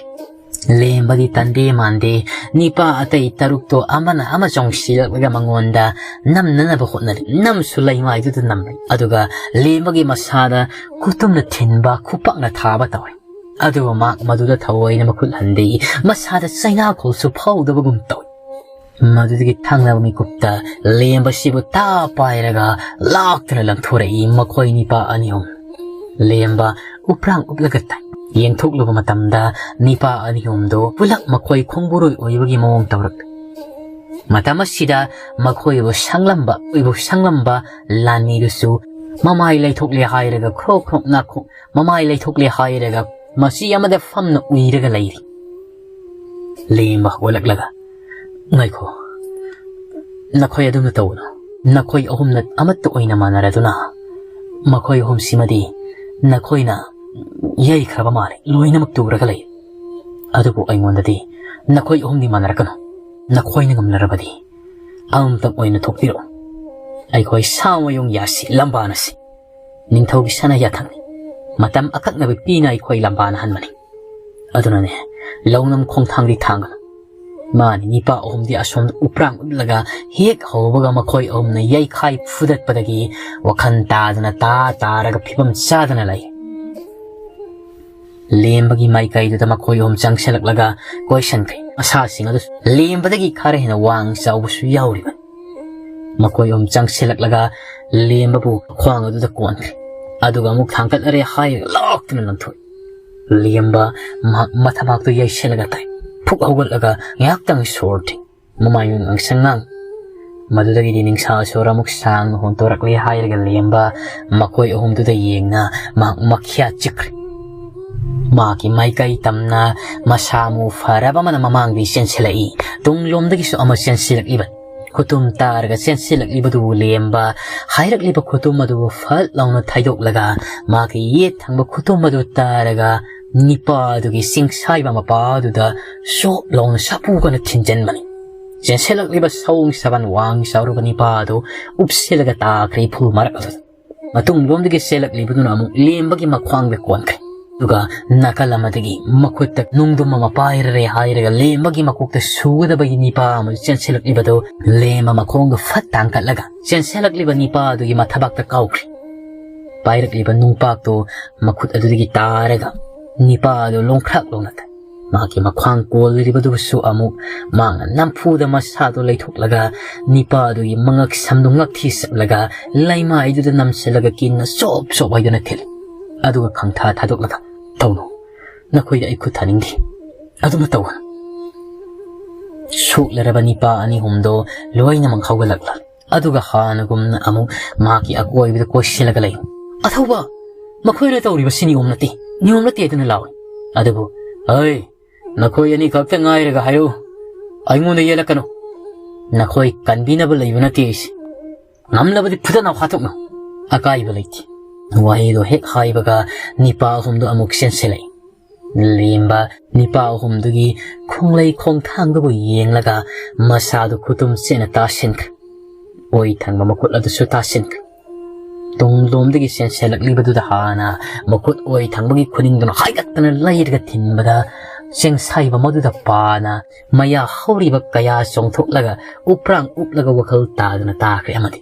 ꯂꯦꯝꯕꯗꯤ ꯇꯟꯗꯦ ꯃꯥꯟꯗꯦ, ꯅꯤꯄꯥ ꯑꯇꯩ ꯇꯔꯨꯛꯇꯣ ꯑꯃꯅ ꯑꯃ ꯆꯣꯡꯁꯤꯜꯂꯛꯂꯒ ꯃꯉꯣꯟꯗ ꯅꯝꯅꯅꯕ ꯍꯣꯠꯅꯔꯤ꯫ ꯅꯝꯁꯨ ꯂꯩꯃꯥꯏꯗꯨꯗ ꯅꯝꯂꯤ꯫ ꯑꯗꯨꯒ ꯂꯦꯝꯕꯒꯤ ꯃꯁꯥꯗ ꯈꯨꯇꯨꯝꯅ ꯊꯤꯟꯕ, ꯈꯨꯄꯥꯛꯅ ꯊꯥꯕ ꯇꯧꯏ꯫ ꯑꯗꯨꯕꯨ ꯃꯍꯥꯛ ꯃꯗꯨꯗ ꯊꯑꯣꯏꯅ ꯃꯈꯨꯠ ꯍꯟꯗꯦ꯫ ꯃꯁꯥꯗ ꯆꯩꯅꯥꯈꯣꯜꯁꯨ ꯐꯥꯎꯗꯕꯒꯨꯝ ꯇꯧꯏ꯫ ꯃꯗꯨꯗꯒꯤ ꯊꯪꯅꯕ ꯃꯤꯀꯨꯞꯇ ꯂꯦꯝꯕꯁꯤꯕꯨ ꯇꯥ ꯄꯥꯏꯔꯒ ꯂꯥꯛꯇꯨꯅ ꯂꯪꯊꯣꯔꯛꯏ ꯃꯈꯣꯏ ꯅꯤꯄꯥ ꯑꯅꯤ ꯑꯍꯨꯝ꯫ ꯂꯦꯝꯕ ꯎꯄ꯭ꯔꯥꯡ ꯎꯞꯂꯒ ꯇꯥꯏ꯫ ꯌꯦꯡꯊꯣꯛꯂꯨꯕ ꯃꯇꯝꯗ ꯅꯤꯄꯥ ꯑꯅꯤ ꯑꯍꯨꯝꯗꯣ ꯄꯨꯂꯞ ꯃꯈꯣꯏ ꯈꯣꯡꯕꯨꯔꯣꯏ ꯑꯣꯏꯕꯒꯤ ꯃꯑꯣꯡ ꯇꯧꯔꯛꯂꯤ꯫ ꯃꯇꯝ ꯑꯁꯤꯗ ꯃꯈꯣꯏꯕꯨ ꯁꯪꯂꯝꯕ, ꯑꯩꯕꯨ ꯁꯪꯂꯝꯕ ꯂꯥꯟꯃꯤꯗꯨꯁꯨ ꯃꯃꯥꯏ ꯂꯩꯊꯣꯛꯂꯦ ꯍꯥꯏꯔꯒ ꯈ꯭ꯔꯣꯛ ꯈ꯭ꯔꯣꯛ ꯅꯥꯈꯣꯛ, ꯃꯃꯥꯏ ꯂꯩꯊꯣꯛꯂꯦ ꯍꯥꯏꯔꯒ ꯃꯆꯤ ꯑꯃꯗ ꯐꯝꯅ ꯎꯏꯔꯒ ꯂꯩꯔꯤ꯫ ꯂꯦꯝꯕ ꯍꯧꯒꯠꯂꯛꯂꯒ, "ꯉꯥꯏꯈꯣ, ꯅꯈꯣꯏ ꯑꯗꯨꯝꯅ ꯇꯧꯒꯅꯨ꯫ ꯅꯈꯣꯏ ꯑꯍꯨꯝꯅ ꯑꯃꯠꯇ ꯑꯣꯏꯅ ꯃꯥꯟꯅꯔꯗꯨꯅ ꯃꯈꯣꯏ ꯑꯍꯨꯝꯁꯤꯃꯗꯤ ꯅꯈꯣꯏꯅ ꯌꯩꯈ꯭ꯔꯕ ꯃꯥꯜꯂꯤ, ꯂꯣꯏꯅꯃꯛ ꯇꯨꯔꯒ ꯂꯩ꯫ ꯑꯗꯨꯕꯨ ꯑꯩꯉꯣꯟꯗꯗꯤ ꯅꯈꯣꯏ ꯑꯍꯨꯝꯗꯤ ꯃꯥꯟꯅꯔꯛꯀꯅꯨ꯫ ꯅꯈꯣꯏꯅ ꯉꯝꯂꯔꯕꯗꯤ ꯑꯃꯃꯝꯇꯪ ꯑꯣꯏꯅ ꯊꯣꯛꯄꯤꯔꯛꯎ꯫ ꯑꯩꯈꯣꯏ ꯁꯥ ꯃꯌꯨꯡ ꯌꯥꯁꯤ ꯂꯝꯕꯥꯅꯁꯤ꯫ ꯅꯤꯡꯊꯧꯒꯤ ꯁꯅꯥ ꯌꯥꯊꯪꯅꯤ꯫ ꯃꯇꯝ ꯑꯀꯛꯅꯕ ꯄꯤꯅ ꯑꯩꯈꯣꯏ ꯂꯝꯕꯥꯅꯍꯟꯕꯅꯤ꯫ ꯑꯗꯨꯅꯅꯦ, ꯂꯧꯅꯝ ꯈꯣꯡꯊꯥꯡꯗꯤ ꯊꯥꯡꯒꯅꯨ꯫" ꯃꯥꯅꯤ ꯅꯤꯄꯥ ꯑꯍꯨꯝꯗꯤ ꯑꯁꯣꯝꯗ ꯎꯄ꯭ꯔꯥꯡ ꯎꯠꯂꯒ ꯍꯦꯛ ꯍꯧꯕꯒ ꯃꯈꯣꯏ ꯑꯍꯨꯝꯅ ꯌꯩꯈꯥꯏ ꯐꯨꯗꯠꯄꯗꯒꯤ ꯋꯥꯈꯜ ꯇꯥꯗꯅ ꯇꯥ ꯇꯥꯔꯒ ꯐꯤꯕꯝ ꯆꯥꯗꯅ ꯂꯩ꯫ ꯂꯦꯝꯕꯒꯤ ꯃꯥꯏꯀꯩꯗꯨꯗ ꯃꯈꯣꯏ ꯑꯍꯨꯝ ꯆꯪꯁꯤꯜꯂꯛꯂꯒ ꯀꯣꯏꯁꯟꯈ꯭ꯔꯦ꯫ ꯃꯁꯥꯁꯤꯡ ꯑꯗꯨ ꯂꯦꯝꯕꯗꯒꯤ ꯈꯔ ꯍꯦꯟꯅ ꯋꯥꯡ ꯆꯥꯎꯕꯁꯨ ꯌꯥꯎꯔꯤꯕꯅꯤ꯫ ꯃꯈꯣꯏ ꯑꯍꯨꯝ ꯆꯪꯁꯤꯜꯂꯛꯂꯒ ꯂꯦꯝꯕꯕꯨ ꯈ꯭ꯋꯥꯡ ꯑꯗꯨꯗ ꯀꯣꯟꯈ꯭ꯔꯦ꯫ ꯑꯗꯨꯒ ꯑꯃꯨꯛ ꯊꯥꯡꯒꯠꯂꯔꯦ ꯍꯥꯏꯔꯒ ꯂꯥꯛꯇꯨꯅ ꯂꯪꯊꯣꯛꯏ꯫ ꯂꯦꯝꯕ ꯃꯍꯥꯛ ꯃꯊꯕꯥꯛꯇꯨ ꯌꯩꯁꯤꯜꯂꯒ ꯇꯥꯏ꯫ ꯐꯨꯛ ꯍꯧꯒꯠꯂꯒ ꯉꯥꯏꯍꯥꯛꯇꯪ ꯁꯣꯔ ꯊꯤꯡ꯫ ꯃꯃꯥꯏ ꯉꯥꯡꯁꯪ ꯉꯥꯡ꯫ ꯃꯗꯨꯗꯒꯤꯗꯤ ꯅꯤꯡꯁꯥ ꯁꯣꯔ ꯑꯃꯨꯛ ꯁꯥꯡꯅ ꯍꯣꯟꯗꯣꯔꯛꯂꯦ ꯍꯥꯏꯔꯒ ꯂꯦꯝꯕ ꯃꯈꯣꯏ ꯑꯍꯨꯝꯗꯨꯗ ꯌꯦꯡꯅ ꯃꯍꯥꯛ ꯃꯈ꯭ꯌꯥ ꯆꯤꯛꯈ꯭ꯔꯦ꯫ ꯃꯍꯥꯛꯀꯤ ꯃꯥꯏꯀꯩ ꯇꯝꯅ ꯃꯁꯥ ꯃꯎ ꯐꯔꯕ ꯑꯃꯅ ꯃꯃꯥꯡꯗꯒꯤ ꯆꯦꯟꯁꯤꯜꯂꯛꯏ꯫ ꯇꯨꯡꯂꯣꯝꯗꯒꯤꯁꯨ ꯑꯃ ꯆꯦꯟꯁꯤꯜꯂꯛꯂꯤꯕ꯫ ꯈꯨꯇꯨꯝ ꯇꯥꯔꯒ ꯆꯦꯟꯁꯤꯜꯂꯛꯂꯤꯕꯗꯨꯕꯨ ꯂꯦꯝꯕ ꯍꯥꯏꯔꯛꯂꯤꯕ ꯈꯨꯇꯨꯝ ꯑꯗꯨꯕꯨ ꯐꯠ ꯂꯥꯎꯅ ꯊꯩꯗꯣꯛꯂꯒ ꯃꯍꯥꯛꯀꯤ ꯌꯦꯠ ꯊꯪꯕ ꯈꯨꯇꯨꯝ ꯑꯗꯨ ꯇꯥꯔꯒ ꯅꯤꯄꯥ ꯑꯗꯨꯒꯤ ꯆꯤꯡꯁꯥꯏꯕ ꯃꯄꯥ ꯑꯗꯨꯗ ꯁꯣꯞ ꯂꯥꯎꯅ ꯁꯥꯐꯨ ꯀꯟꯅ ꯊꯤꯟꯖꯟꯕꯅꯤ꯫ ꯆꯦꯟꯁꯤꯜꯂꯛꯂꯤꯕ ꯁꯑꯣꯡ ꯁꯥꯕꯟ ꯋꯥꯡ ꯆꯥꯎꯔꯕ ꯅꯤꯄꯥ ꯑꯗꯨ ꯎꯞꯁꯤꯜꯂꯒ ꯇꯥꯈ꯭ꯔꯦ ꯏꯐꯨꯜ ꯃꯔꯛ ꯑꯗꯨꯗ꯫ ꯃꯇꯨꯡꯂꯣꯝꯗꯒꯤ ꯆꯦꯜꯂꯛꯂꯤꯕꯗꯨꯅ ꯑꯃꯨꯛ ꯂꯦꯝꯕꯒꯤ ꯃꯈ꯭ꯋꯥꯡꯗ ꯀꯣꯟꯈ꯭ꯔꯦ꯫ ꯑꯗꯨꯒ ꯅꯥꯀꯜ ꯑꯃꯗꯒꯤ ꯃꯈꯨꯠꯇ ꯅꯨꯡꯗꯨꯝ ꯑꯃ ꯄꯥꯏꯔꯔꯦ ꯍꯥꯏꯔꯒ ꯂꯦꯝꯕꯒꯤ ꯃꯀꯣꯛꯇ ꯁꯨꯒꯗꯕꯒꯤ ꯅꯤꯄꯥ ꯑꯃ ꯆꯦꯟꯁꯤꯜꯂꯛꯂꯤꯕꯗꯨ ꯂꯦꯝꯕ ꯃꯈꯣꯡꯗꯨ ꯐꯠ ꯇꯥꯡꯈꯠꯂꯒ ꯆꯦꯟꯁꯤꯜꯂꯛꯂꯤꯕ ꯅꯤꯄꯥ ꯑꯗꯨꯒꯤ ꯃꯊꯕꯥꯛꯇ ꯀꯥꯎꯈ꯭ꯔꯦ꯫ ꯄꯥꯏꯔꯛꯂꯤꯕ ꯅꯨꯡꯄꯥꯛꯇꯨ ꯃꯈꯨꯠ ꯑꯗꯨꯗꯒꯤ ꯇꯥꯔꯒ ꯅꯤꯄꯥ ꯑꯗꯨ ꯂꯣꯡꯈ꯭ꯔꯥꯛ ꯂꯣꯡꯅ ꯇꯥꯏ꯫ ꯃꯍꯥꯛꯀꯤ ꯃꯈ꯭ꯋꯥꯡ ꯀꯣꯜꯂꯤꯕꯗꯨꯕꯨꯁꯨ ꯑꯃꯨꯛ ꯃꯥꯅ ꯅꯝꯐꯨꯗ ꯃꯁꯥꯗꯨ ꯂꯩꯊꯣꯛꯂꯒ ꯅꯤꯄꯥ ꯑꯗꯨꯒꯤ ꯃꯉꯛ ꯁꯝꯗꯨ ꯉꯛꯊꯤ ꯆꯠꯂꯒ ꯂꯩꯃꯥꯏꯗꯨꯗ ꯅꯝꯁꯤꯜꯂꯒ ꯀꯤꯟꯅ ꯆꯣꯞ ꯆꯣꯞ ꯍꯥꯏꯗꯨꯅ ꯊꯤꯜꯂꯤ꯫ ꯑꯗꯨꯒ ꯈꯪꯊꯥ ꯊꯥꯗꯣꯛꯂꯒ, "ꯇꯧꯅꯨ, ꯅꯈꯣꯏꯗ ꯑꯩ ꯈꯨꯠ ꯊꯥꯅꯤꯡꯗꯦ꯫ ꯑꯗꯨꯃ ꯇꯧꯒꯅꯨ"꯫ ꯁꯣꯛꯂꯔꯕ ꯅꯤꯄꯥ ꯑꯅꯤ ꯑꯍꯨꯝꯗꯣ ꯂꯣꯏꯅꯃꯛ ꯍꯧꯒꯠꯂꯛꯂ꯫ ꯑꯗꯨꯒ ꯍꯥꯟꯅꯒꯨꯝꯅ ꯑꯃꯨꯛ ꯃꯍꯥꯛꯀꯤ ꯑꯀꯣꯏꯕꯗ ꯀꯣꯏꯁꯤꯜꯂꯒ ꯂꯩ꯫ "ꯑꯊꯧꯕ, ꯃꯈꯣꯏꯅ ꯇꯧꯔꯤꯕꯁꯤ ꯅꯤꯌꯣꯝ ꯅꯠꯇꯦ, ꯅꯤꯌꯣꯝ ꯅꯠꯇꯦ" ꯑꯗꯨꯅ ꯂꯥꯎꯏ꯫ ꯑꯗꯨꯕꯨ, "ꯍꯩ, ꯅꯈꯣꯏ ꯑꯅꯤ ꯈꯛꯇ ꯉꯥꯏꯔꯒ ꯍꯥꯏꯌꯨ, ꯑꯩꯉꯣꯟꯗ ꯌꯦꯠꯂꯛꯀꯅꯨ꯫ ꯅꯈꯣꯏ ꯀꯟꯕꯤꯅꯕ ꯂꯩꯕ ꯅꯠꯇꯦ ꯑꯩꯁꯦ꯫ ꯉꯝꯂꯕꯗꯤ ꯐꯨꯗꯠꯅ ꯍꯥꯠꯇꯣꯛꯅꯧ, ꯑꯀꯥꯏꯕ ꯂꯩꯇꯦ"꯫ ꯋꯥꯍꯩꯗꯣ ꯍꯦꯛ ꯍꯥꯏꯕꯒ ꯅꯤꯄꯥ ꯑꯍꯨꯝꯗꯣ ꯑꯃꯨꯛ ꯆꯦꯟꯁꯤꯜꯂꯛꯏ꯫ ꯂꯦꯝꯕ ꯅꯤꯄꯥ ꯑꯍꯨꯝꯗꯨꯒꯤ ꯈꯣꯡꯂꯩ ꯈꯣꯡꯊꯥꯡꯗꯨꯕꯨ ꯌꯦꯡꯂꯒ ꯃꯁꯥꯗꯨ ꯈꯨꯇꯨꯝ ꯆꯦꯠꯅ ꯇꯥꯁꯤꯟꯈ꯭ꯔꯦ꯫ ꯑꯣꯏ ꯊꯪꯕ ꯃꯈꯨꯠ ꯑꯗꯨꯁꯨ ꯇꯥꯁꯤꯟꯈ꯭ꯔꯦ꯫ ꯇꯨꯡꯂꯣꯝꯗꯒꯤ ꯆꯦꯟꯁꯤꯜꯂꯛꯂꯤꯕꯗꯨꯗ ꯍꯥꯟꯅ ꯃꯈꯨꯠ ꯑꯣꯏ ꯊꯪꯕꯒꯤ ꯈꯨꯅꯤꯡꯗꯨꯅ ꯍꯥꯏꯒꯠꯇꯅ ꯂꯩꯔꯒ ꯊꯤꯟꯕꯗ ꯆꯦꯡꯁꯥꯏꯕ ꯃꯗꯨꯗ ꯄꯥꯅ ꯃꯌꯥ ꯍꯧꯔꯤꯕ ꯀꯌꯥ ꯆꯣꯡꯊꯣꯛꯂꯒ ꯎꯞꯄ꯭ꯔꯥꯡ ꯎꯞꯂꯒ ꯋꯥꯈꯜ ꯇꯥꯗꯅ ꯇꯥꯈ꯭ꯔꯦ ꯑꯃꯗꯤ꯫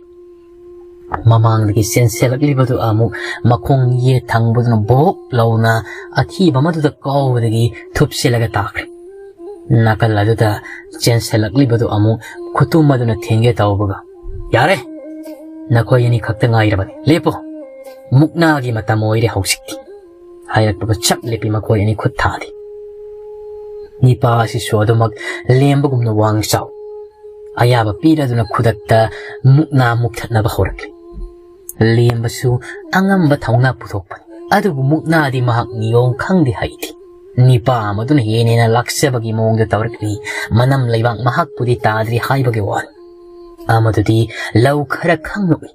ꯃꯃꯥꯡꯗꯒꯤ ꯆꯦꯟꯁꯤꯜꯂꯛꯂꯤꯕꯗꯨ ꯑꯃꯨꯛ ꯃꯈꯣꯡ ꯌꯦꯠ ꯊꯪꯕꯗꯨꯅ ꯚꯣꯛ ꯂꯥꯎꯅ ꯑꯊꯤꯕ ꯃꯗꯨꯗ ꯀꯥꯎꯕꯗꯒꯤ ꯊꯨꯞꯆꯤꯜꯂꯒ ꯇꯥꯈ꯭ꯔꯦ꯫ ꯅꯥꯀꯜ ꯑꯗꯨꯗ ꯆꯦꯟꯁꯤꯜꯂꯛꯂꯤꯕꯗꯨ ꯑꯃꯨꯛ ꯈꯨꯇꯨꯝ ꯑꯗꯨꯅ ꯊꯤꯡꯒꯦ ꯇꯧꯕꯒ, "ꯌꯥꯔꯦ! ꯅꯈꯣꯏ ꯑꯅꯤ ꯈꯛꯇ ꯉꯥꯏꯔꯕꯅꯤ꯫ ꯂꯦꯞꯄꯣ! ꯃꯨꯛꯅꯥꯒꯤ ꯃꯇꯝ ꯑꯣꯏꯔꯦ ꯍꯧꯖꯤꯛꯇꯤ" ꯍꯥꯏꯔꯛꯄꯒ ꯆꯞ ꯂꯦꯞꯄꯤ ꯃꯈꯣꯏ ꯑꯅꯤ ꯈꯨꯠ ꯊꯥꯗꯦ꯫ ꯅꯤꯄꯥ ꯑꯁꯤꯁꯨ ꯑꯗꯨꯃꯛ ꯂꯦꯝꯕꯒꯨꯝꯅ ꯋꯥꯡ ꯆꯥꯎ ꯑꯌꯥꯕ ꯄꯤꯔꯗꯨꯅ ꯈꯨꯗꯛꯇ ꯃꯨꯛꯅꯥ ꯃꯨꯛꯊꯠꯅꯕ ꯍꯧꯔꯛꯂꯤ꯫ ꯂꯦꯝꯕꯁꯨ ꯑꯉꯝꯕ ꯊꯧꯅꯥ ꯄꯨꯊꯣꯛꯄꯅꯤ, ꯑꯗꯨꯕꯨ ꯃꯨꯛꯅꯥꯗꯤ ꯃꯍꯥꯛ ꯅꯤꯌꯣꯝ ꯈꯪꯗꯦ ꯍꯩꯇꯦ꯫ ꯅꯤꯄꯥ ꯑꯃꯗꯨꯅ ꯍꯦꯟꯅ ꯍꯦꯟꯅ ꯂꯥꯛꯆꯕꯒꯤ ꯃꯑꯣꯡꯗ ꯇꯧꯔꯛꯂꯤ꯫ ꯃꯅꯝ ꯂꯩꯕꯥꯛ ꯃꯍꯥꯛꯄꯨꯗꯤ ꯇꯥꯗ꯭ꯔꯤ ꯍꯥꯏꯕꯒꯤ ꯋꯥꯅꯤ꯫ ꯑꯃꯗꯨꯗꯤ ꯂꯧ ꯈꯔ ꯈꯪ ꯅꯣꯛꯏ꯫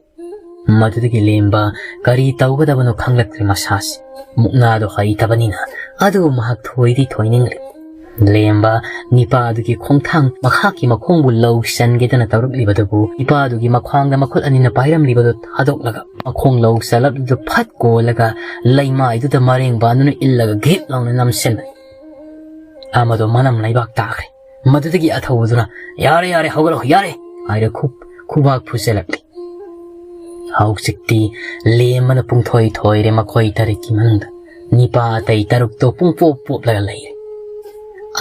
ꯃꯗꯨꯗꯒꯤ ꯂꯦꯝꯕ ꯀꯔꯤ ꯇꯧꯒꯗꯕꯅꯣ ꯈꯪꯂꯛꯇ꯭ꯔꯦ ꯃꯁꯥꯁꯤ꯫ ꯃꯨꯛꯅꯥꯗꯣ ꯍꯩꯇꯕꯅꯤꯅ ꯑꯗꯨꯕꯨ ꯃꯍꯥꯛ ꯊꯣꯏꯗꯤ ꯊꯣꯏꯅꯤꯡꯂꯤ꯫ ꯂꯦꯝꯕ ꯅꯤꯄꯥꯗꯨꯒꯤ ꯈꯣꯡꯊꯥꯡ ꯃꯈꯥꯒꯤ ꯃꯈꯣꯡꯕꯨ ꯂꯧꯁꯟꯒꯦꯗꯅ ꯇꯧꯔꯛꯂꯤꯕꯗꯨꯕꯨ, ꯅꯤꯄꯥꯗꯨꯒꯤ ꯃꯈ꯭ꯋꯥꯡꯗ ꯃꯈꯨꯠ ꯑꯅꯤꯅ ꯄꯥꯏꯔꯝꯂꯤꯕꯗꯨ ꯊꯥꯗꯣꯛꯂꯒ, ꯃꯈꯣꯡ ꯂꯧ ꯆꯜꯂꯛꯂꯤꯗꯨ ꯐꯠ ꯀꯣꯜꯂꯒ, ꯂꯩꯃꯥꯏꯗꯨꯗ ꯃꯔꯦꯡ ꯕꯥꯟꯗꯨꯅ ꯏꯜꯂꯒ ꯘꯤꯞ ꯂꯥꯎꯅ ꯅꯝꯁꯤꯟꯕꯅꯤ꯫ ꯑꯃꯗꯣ ꯃꯅꯝ ꯂꯩꯕꯥꯛ ꯇꯥꯈ꯭ꯔꯦ꯫ ꯃꯗꯨꯗꯒꯤ ꯑꯊꯧꯕꯗꯨꯅ, "ꯌꯥꯔꯦ, ꯌꯥꯔꯦ, ꯍꯧꯒꯠꯂꯣ, ꯌꯥꯔꯦ" ꯍꯥꯏꯔ ꯈꯨ-, ꯈꯨꯕꯥꯛ ꯐꯨꯖꯜꯂꯛꯂꯤ꯫ ꯍꯧꯖꯤꯛꯇꯤ ꯂꯦꯝꯕꯅ ꯄꯨꯡꯊꯣꯏ ꯊꯣꯏꯔꯦ꯫ ꯃꯈꯣꯏ ꯇꯔꯦꯠꯀꯤ ꯃꯅꯨꯡꯗ ꯅꯤꯄꯥ ꯑꯇꯩ ꯇꯔꯨꯛꯇꯣ ꯄꯨꯡꯄꯣꯞ ꯄꯣꯞꯂꯒ ꯂꯩꯔꯦ꯫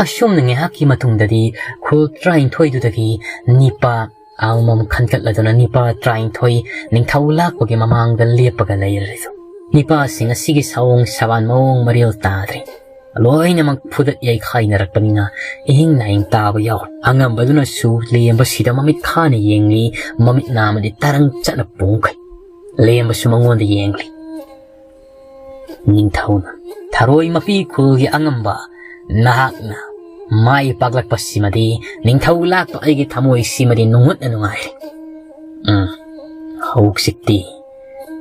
ꯑꯁꯨꯝꯅ ꯉꯥꯏꯍꯥꯛꯀꯤ ꯃꯇꯨꯡꯗꯗꯤ ꯈꯨꯜ ꯇꯔꯥꯅꯤꯊꯣꯏꯗꯨꯗꯒꯤ ꯅꯤꯄꯥ ꯑꯃꯃꯝ ꯈꯟꯒꯠꯂꯗꯨꯅ ꯅꯤꯄꯥ ꯇꯔꯥꯅꯤꯊꯣꯏ ꯅꯤꯡꯊꯧ ꯂꯥꯛꯄꯒꯤ ꯃꯃꯥꯡꯗ ꯂꯦꯞꯄꯒ ꯂꯩꯔꯔꯤꯗꯨ꯫ ꯅꯤꯄꯥꯁꯤꯡ ꯑꯁꯤꯒꯤ ꯁꯑꯣꯡ ꯁꯕꯥꯟ ꯃꯑꯣꯡ ꯃꯔꯤꯜ ꯇꯥꯗ꯭ꯔꯦ꯫ ꯂꯣꯏꯅꯃꯛ ꯐꯨꯗꯠ ꯌꯩꯈꯥꯏꯅꯔꯛꯄꯅꯤꯅ ꯏꯍꯤꯡ ꯅꯥꯍꯤꯡ ꯇꯥꯕ ꯌꯥꯎꯔꯦ꯫ ꯑꯉꯝꯕꯗꯨꯅꯁꯨ ꯂꯦꯝꯕꯁꯤꯗ ꯃꯃꯤꯠ ꯈꯥꯅ ꯌꯦꯡꯂꯤ, ꯃꯃꯤꯠ ꯅꯥꯃꯗꯤ ꯇꯔꯪ ꯆꯠꯅ ꯄꯣꯡꯈꯩ꯫ ꯂꯦꯝꯕꯁꯨ ꯃꯉꯣꯟꯗ ꯌꯦꯡꯂꯤ꯫ ꯅꯤꯡꯊꯧꯅ, "ꯊꯔꯣꯏ ꯃꯄꯤ ꯈꯨꯜꯒꯤ ꯑꯉꯝꯕ, ꯅꯍꯥꯛꯅ ꯃꯥꯏ ꯄꯥꯛꯂꯛꯄꯁꯤꯃꯗꯤ ꯅꯤꯡꯊꯧ ꯂꯥꯛꯄ ꯑꯩꯒꯤ ꯊꯃꯣꯏꯁꯤꯃꯗꯤ ꯅꯨꯡꯉꯨꯠꯅ ꯅꯨꯡꯉꯥꯏꯔꯦ꯫ ꯎꯝ, ꯍꯧꯖꯤꯛꯇꯤ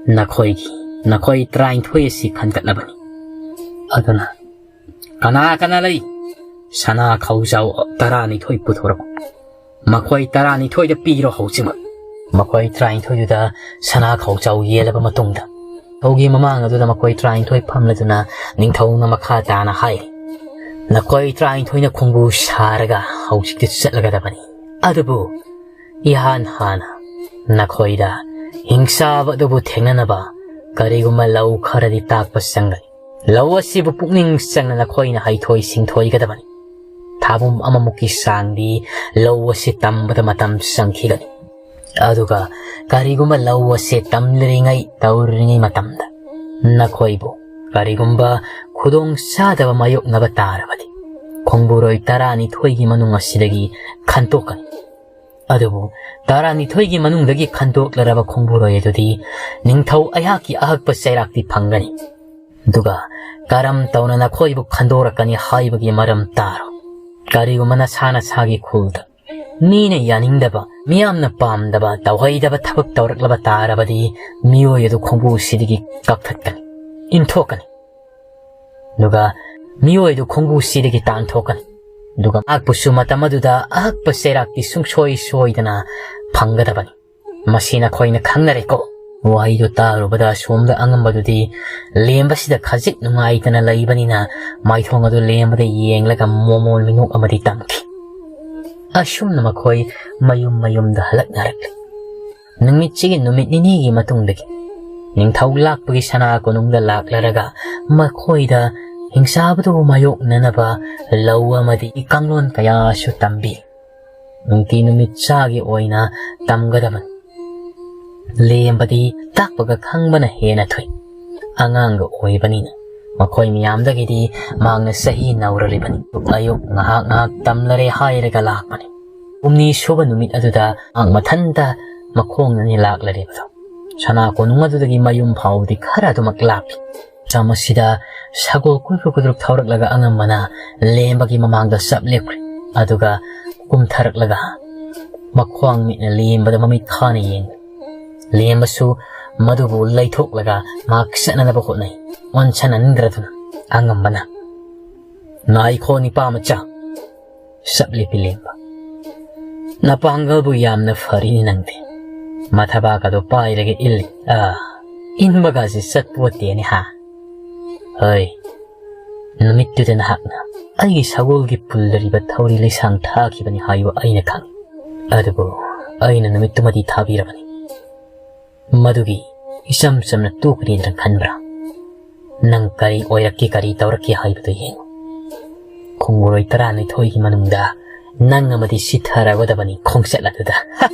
ꯅꯈꯣꯏꯒꯤ, ꯅꯈꯣꯏ ꯇꯔꯥꯅꯤꯊꯣꯏ ꯑꯁꯤ ꯈꯟꯒꯠꯂꯕꯅꯤ꯫ ꯑꯗꯨꯅ ꯀꯅꯥ ꯀꯅꯥ ꯂꯩ? ꯁꯅꯥ ꯈꯧꯖꯥꯎ ꯇꯔꯥꯅꯤꯊꯣꯏ ꯄꯨꯊꯣꯔꯛꯎ꯫ ꯃꯈꯣꯏ ꯇꯔꯥꯅꯤꯊꯣꯏꯗ ꯄꯤꯔꯣ ꯍꯧꯖꯤꯛꯃꯛ꯫" ꯃꯈꯣꯏ ꯇꯔꯥꯅꯤꯊꯣꯏꯗꯨꯗ ꯁꯅꯥ ꯈꯧꯖꯥꯎ ꯌꯦꯜꯂꯕ ꯃꯇꯨꯡꯗ, ꯅꯤꯡꯊꯧꯒꯤ ꯃꯃꯥꯡ ꯑꯗꯨꯗ ꯃꯈꯣꯏ ꯇꯔꯥꯅꯤꯊꯣꯏ ꯐꯝꯂꯗꯨꯅ ꯅꯤꯡꯊꯧꯅ ꯃꯈꯥ ꯇꯥꯅ ꯍꯥꯏꯔꯤ, "ꯅꯈꯣꯏ ꯇꯔꯥꯅꯤꯊꯣꯏꯅ ꯈꯣꯡꯕꯨ ꯁꯥꯔꯒ ꯍꯧꯖꯤꯛꯇꯤ ꯆꯠꯂꯒꯗꯕꯅꯤ꯫ ꯑꯗꯨꯕꯨ ꯏꯍꯥꯟ ꯍꯥꯟꯅ ꯅꯈꯣꯏꯗ ꯍꯤꯡꯆꯥꯕ ꯑꯗꯨꯕꯨ ꯊꯦꯡꯅꯅꯕ ꯀꯔꯤꯒꯨꯝꯕ ꯂꯧ ꯈꯔꯗꯤ ꯇꯥꯛꯄ ꯆꯪꯒꯅꯤ꯫ ꯂꯧ ꯑꯁꯤꯕꯨ ꯄꯨꯛꯅꯤꯡ ꯆꯪꯅ ꯅꯈꯣꯏꯅ ꯍꯩꯊꯣꯏ ꯁꯤꯡꯊꯣꯏꯒꯗꯕꯅꯤ꯫ ꯊꯥꯕꯨꯝ ꯑꯃꯃꯨꯛꯀꯤ ꯆꯥꯡꯗꯤ ꯂꯧ ꯑꯁꯤ ꯇꯝꯕꯗ ꯃꯇꯝ ꯆꯪꯈꯤꯒꯅꯤ꯫ ꯑꯗꯨꯒ ꯀꯔꯤꯒꯨꯝꯕ ꯂꯧ ꯑꯁꯤ ꯇꯝꯂꯤꯔꯤꯉꯩ, ꯇꯧꯔꯤꯉꯩ ꯃꯇꯝꯗ ꯅꯈꯣꯏꯕꯨ ꯀꯔꯤꯒꯨꯝꯕ ꯈꯨꯗꯣꯡ ꯆꯥꯗꯕ ꯃꯥꯌꯣꯛꯅꯕ ꯇꯥꯔꯕꯗꯤ, ꯈꯣꯡꯕꯨꯔꯣꯏ ꯇꯔꯥꯅꯤꯊꯣꯏꯒꯤ ꯃꯅꯨꯡ ꯑꯁꯤꯗꯒꯤ ꯈꯟꯇꯣꯛꯀꯅꯤ꯫ ꯑꯗꯨꯕꯨ ꯇꯔꯥꯅꯤꯊꯣꯏꯒꯤ ꯃꯅꯨꯡꯗꯒꯤ ꯈꯟꯗꯣꯛꯂꯔꯕ ꯈꯣꯡꯕꯨꯔꯣꯏ ꯑꯗꯨꯗꯤ ꯅꯤꯡꯊꯧ ꯑꯩꯍꯥꯛꯀꯤ ꯑꯍꯛꯄ ꯆꯩꯔꯥꯛꯇꯤ ꯐꯪꯒꯅꯤ꯫ ꯑꯗꯨꯒ ꯀꯔꯝ ꯇꯧꯅ ꯅꯈꯣꯏꯕꯨ ꯈꯟꯗꯣꯔꯛꯀꯅꯤ ꯍꯥꯏꯕꯒꯤ ꯃꯔꯝ ꯇꯥꯔꯣ꯫ ꯀꯔꯤꯒꯨꯝꯕ ꯅꯁꯥ ꯅꯁꯥꯒꯤ ꯈꯨꯜꯗ ꯃꯤꯅ ꯌꯥꯅꯤꯡꯗꯕ, ꯃꯤꯌꯥꯝꯅ ꯄꯥꯝꯗꯕ, ꯇꯧꯍꯩꯗꯕ ꯊꯕꯛ ꯇꯧꯔꯛꯂꯕ ꯇꯥꯔꯕꯗꯤ ꯃꯤꯑꯣꯏ ꯑꯗꯨ ꯈꯣꯡꯕꯨ ꯑꯁꯤꯗꯒꯤ ꯀꯛꯊꯠꯀꯅꯤ, ꯏꯟꯊꯣꯛꯀꯅꯤ꯫ ꯑꯗꯨꯒ ꯃꯤꯑꯣꯏꯗꯨ ꯈꯣꯡꯕꯨꯁꯤꯗꯒꯤ ꯇꯥꯟꯊꯣꯛꯀꯅꯤ꯫ ꯑꯗꯨꯒ ꯃꯍꯥꯛꯄꯨꯁꯨ ꯃꯇꯝ ꯑꯗꯨꯗ ꯑꯍꯛꯄ ꯆꯩꯔꯥꯛꯇꯤ ꯁꯨꯡꯁꯣꯏ ꯁꯣꯏꯗꯅ ꯐꯪꯒꯗꯕꯅꯤ꯫ ꯃꯁꯤ ꯅꯈꯣꯏꯅ ꯈꯪꯅꯔꯦꯀꯣ?" ꯋꯥꯍꯩꯗꯨ ꯇꯥꯔꯨꯕꯗ ꯑꯁꯣꯝꯗ ꯑꯉꯝꯕꯗꯨꯗꯤ ꯂꯦꯝꯕꯁꯤꯗ ꯈꯖꯤꯛ ꯅꯨꯡꯉꯥꯏꯇꯅ ꯂꯩꯕꯅꯤꯅ ꯃꯥꯏꯊꯣꯡ ꯑꯗꯨ ꯂꯦꯝꯕꯗ ꯌꯦꯡꯂꯒ ꯃꯣꯃꯣꯟ ꯃꯤꯅꯣꯛ ꯑꯃꯗꯤ ꯇꯝꯈꯤ꯫ ꯑꯁꯨꯝꯅ ꯃꯈꯣꯏ ꯃꯌꯨꯝ ꯃꯌꯨꯝꯗ ꯍꯜꯂꯛꯅꯔꯛꯂꯤ꯫ ꯅꯨꯃꯤꯠꯁꯤꯒꯤ ꯅꯨꯃꯤꯠ ꯅꯤꯅꯤꯒꯤ ꯃꯇꯨꯡꯗꯒꯤ ꯅꯤꯡꯊꯧ ꯂꯥꯛꯄꯒꯤ ꯁꯅꯥ ꯀꯣꯅꯨꯡꯗ ꯂꯥꯛꯂꯔꯒ ꯃꯈꯣꯏꯗ ꯍꯤꯡꯆꯥꯕꯗꯨꯕꯨ ꯃꯥꯌꯣꯛꯅꯅꯕ ꯂꯧ ꯑꯃꯗꯤ ꯀꯥꯡꯂꯣꯟ ꯀꯌꯥꯁꯨ ꯇꯝꯕꯤ꯫ ꯅꯨꯡꯇꯤ ꯅꯨꯃꯤꯠ ꯆꯥꯒꯤ ꯑꯣꯏꯅ ꯇꯝꯒꯗꯕꯅꯤ꯫ ꯂꯦꯝꯕꯗꯤ ꯇꯥꯛꯄꯒ ꯈꯪꯕꯅ ꯍꯦꯟꯅ ꯊꯨꯏ꯫ ꯑꯉꯥꯡꯒ ꯑꯣꯏꯕꯅꯤꯅ ꯃꯈꯣꯏ ꯃꯌꯥꯝꯗꯒꯤꯗꯤ ꯃꯍꯥꯛꯅ ꯆꯍꯤ ꯅꯧꯔꯔꯤꯕꯅꯤ꯫ ꯑꯌꯨꯛ ꯉꯥꯏꯍꯥꯛ ꯉꯥꯏꯍꯥꯛ ꯇꯝꯂꯔꯦ ꯍꯥꯏꯔꯒ ꯂꯥꯛꯄꯅꯤ꯫ ꯍꯨꯝꯅꯤ ꯁꯨꯕ ꯅꯨꯃꯤꯠ ꯑꯗꯨꯗ ꯃꯍꯥꯛ ꯃꯊꯟꯇ ꯃꯈꯣꯡꯅꯅꯤ ꯂꯥꯛꯂꯔꯤꯕꯗꯣ꯫ ꯁꯅꯥ ꯀꯣꯅꯨꯡ ꯑꯗꯨꯗꯒꯤ ꯃꯌꯨꯝ ꯐꯥꯎꯕꯗꯤ ꯈꯔ ꯑꯗꯨꯃꯛ ꯂꯥꯞꯄꯤ꯫ ꯃꯇꯝ ꯑꯁꯤꯗ ꯁꯒꯣꯜ ꯀꯨꯏꯗ꯭ꯔꯨꯛ ꯀꯨꯏꯗ꯭ꯔꯨꯛ ꯊꯧꯔꯛꯂꯒ ꯑꯉꯝꯕꯅ ꯂꯦꯝꯕꯒꯤ ꯃꯃꯥꯡꯗ ꯆꯞ ꯂꯦꯞꯈ꯭ꯔꯦ꯫ ꯑꯗꯨꯒ ꯀꯨꯝꯊꯔꯛꯂꯒ ꯃꯈ꯭ꯋꯥꯡ ꯃꯤꯠꯅ ꯂꯦꯝꯕꯗ ꯃꯃꯤꯠ ꯈꯥꯅ ꯌꯦꯡꯂꯦ꯫ ꯂꯦꯝꯕꯁꯨ ꯃꯗꯨꯕꯨ ꯂꯩꯊꯣꯛꯂꯒ ꯃꯍꯥꯛ ꯆꯠꯅꯅꯕ ꯍꯣꯠꯅꯩ꯫ ꯑꯣꯟꯁꯟꯍꯟꯈ꯭ꯔꯗꯨꯅ ꯑꯉꯝꯕꯅ, "ꯉꯥꯏꯈꯣ ꯅꯤꯄꯥ ꯃꯆꯥ!" ꯆꯞ ꯂꯦꯞꯄꯤ ꯂꯦꯝꯕ꯫ "ꯅꯄꯥꯡꯒꯜꯕꯨ ꯌꯥꯝꯅ ꯐꯔꯤꯅꯤ ꯅꯪꯗꯤ꯫ ꯃꯊꯕꯥꯛ ꯑꯗꯨ ꯄꯥꯏꯔꯒ ꯏꯜꯂꯤ꯫ ꯑꯥ, ꯏꯟꯕꯒꯁꯦ ꯆꯠꯄꯣꯠꯇꯦꯅꯦ ꯍꯥ? ꯍꯣꯏ, ꯅꯨꯃꯤꯠꯇꯨꯗ ꯅꯍꯥꯛꯅ ꯑꯩꯒꯤ ꯁꯒꯣꯜꯒꯤ ꯄꯨꯜꯂꯔꯤꯕ ꯊꯧꯔꯤ ꯂꯩꯁꯥꯡ ꯊꯥꯈꯤꯕꯅꯤ ꯍꯥꯏꯕ ꯑꯩꯅ ꯈꯪꯏ꯫ ꯑꯗꯨꯕꯨ ꯑꯩꯅ ꯅꯨꯃꯤꯠꯇꯨꯃꯗꯤ ꯊꯥꯕꯤꯔꯕꯅꯤ꯫ ꯃꯗꯨꯒꯤ ꯏꯆꯝ ꯆꯝꯅ ꯇꯣꯛꯀꯅꯤꯗꯅ ꯈꯟꯕ꯭ꯔꯥ? ꯅꯪ ꯀꯔꯤ ꯑꯣꯏꯔꯛꯀꯦ, ꯀꯔꯤ ꯇꯧꯔꯛꯀꯦ ꯍꯥꯏꯕꯗꯨ ꯌꯦꯡꯉꯨ꯫ ꯈꯣꯡꯒꯨꯔꯣꯏ ꯇꯔꯥꯅꯤꯊꯣꯏꯒꯤ ꯃꯅꯨꯡꯗ ꯅꯪ ꯑꯃꯗꯤ ꯁꯤꯊꯔꯒꯗꯕꯅꯤ ꯈꯣꯡꯆꯠ ꯑꯗꯨꯗ"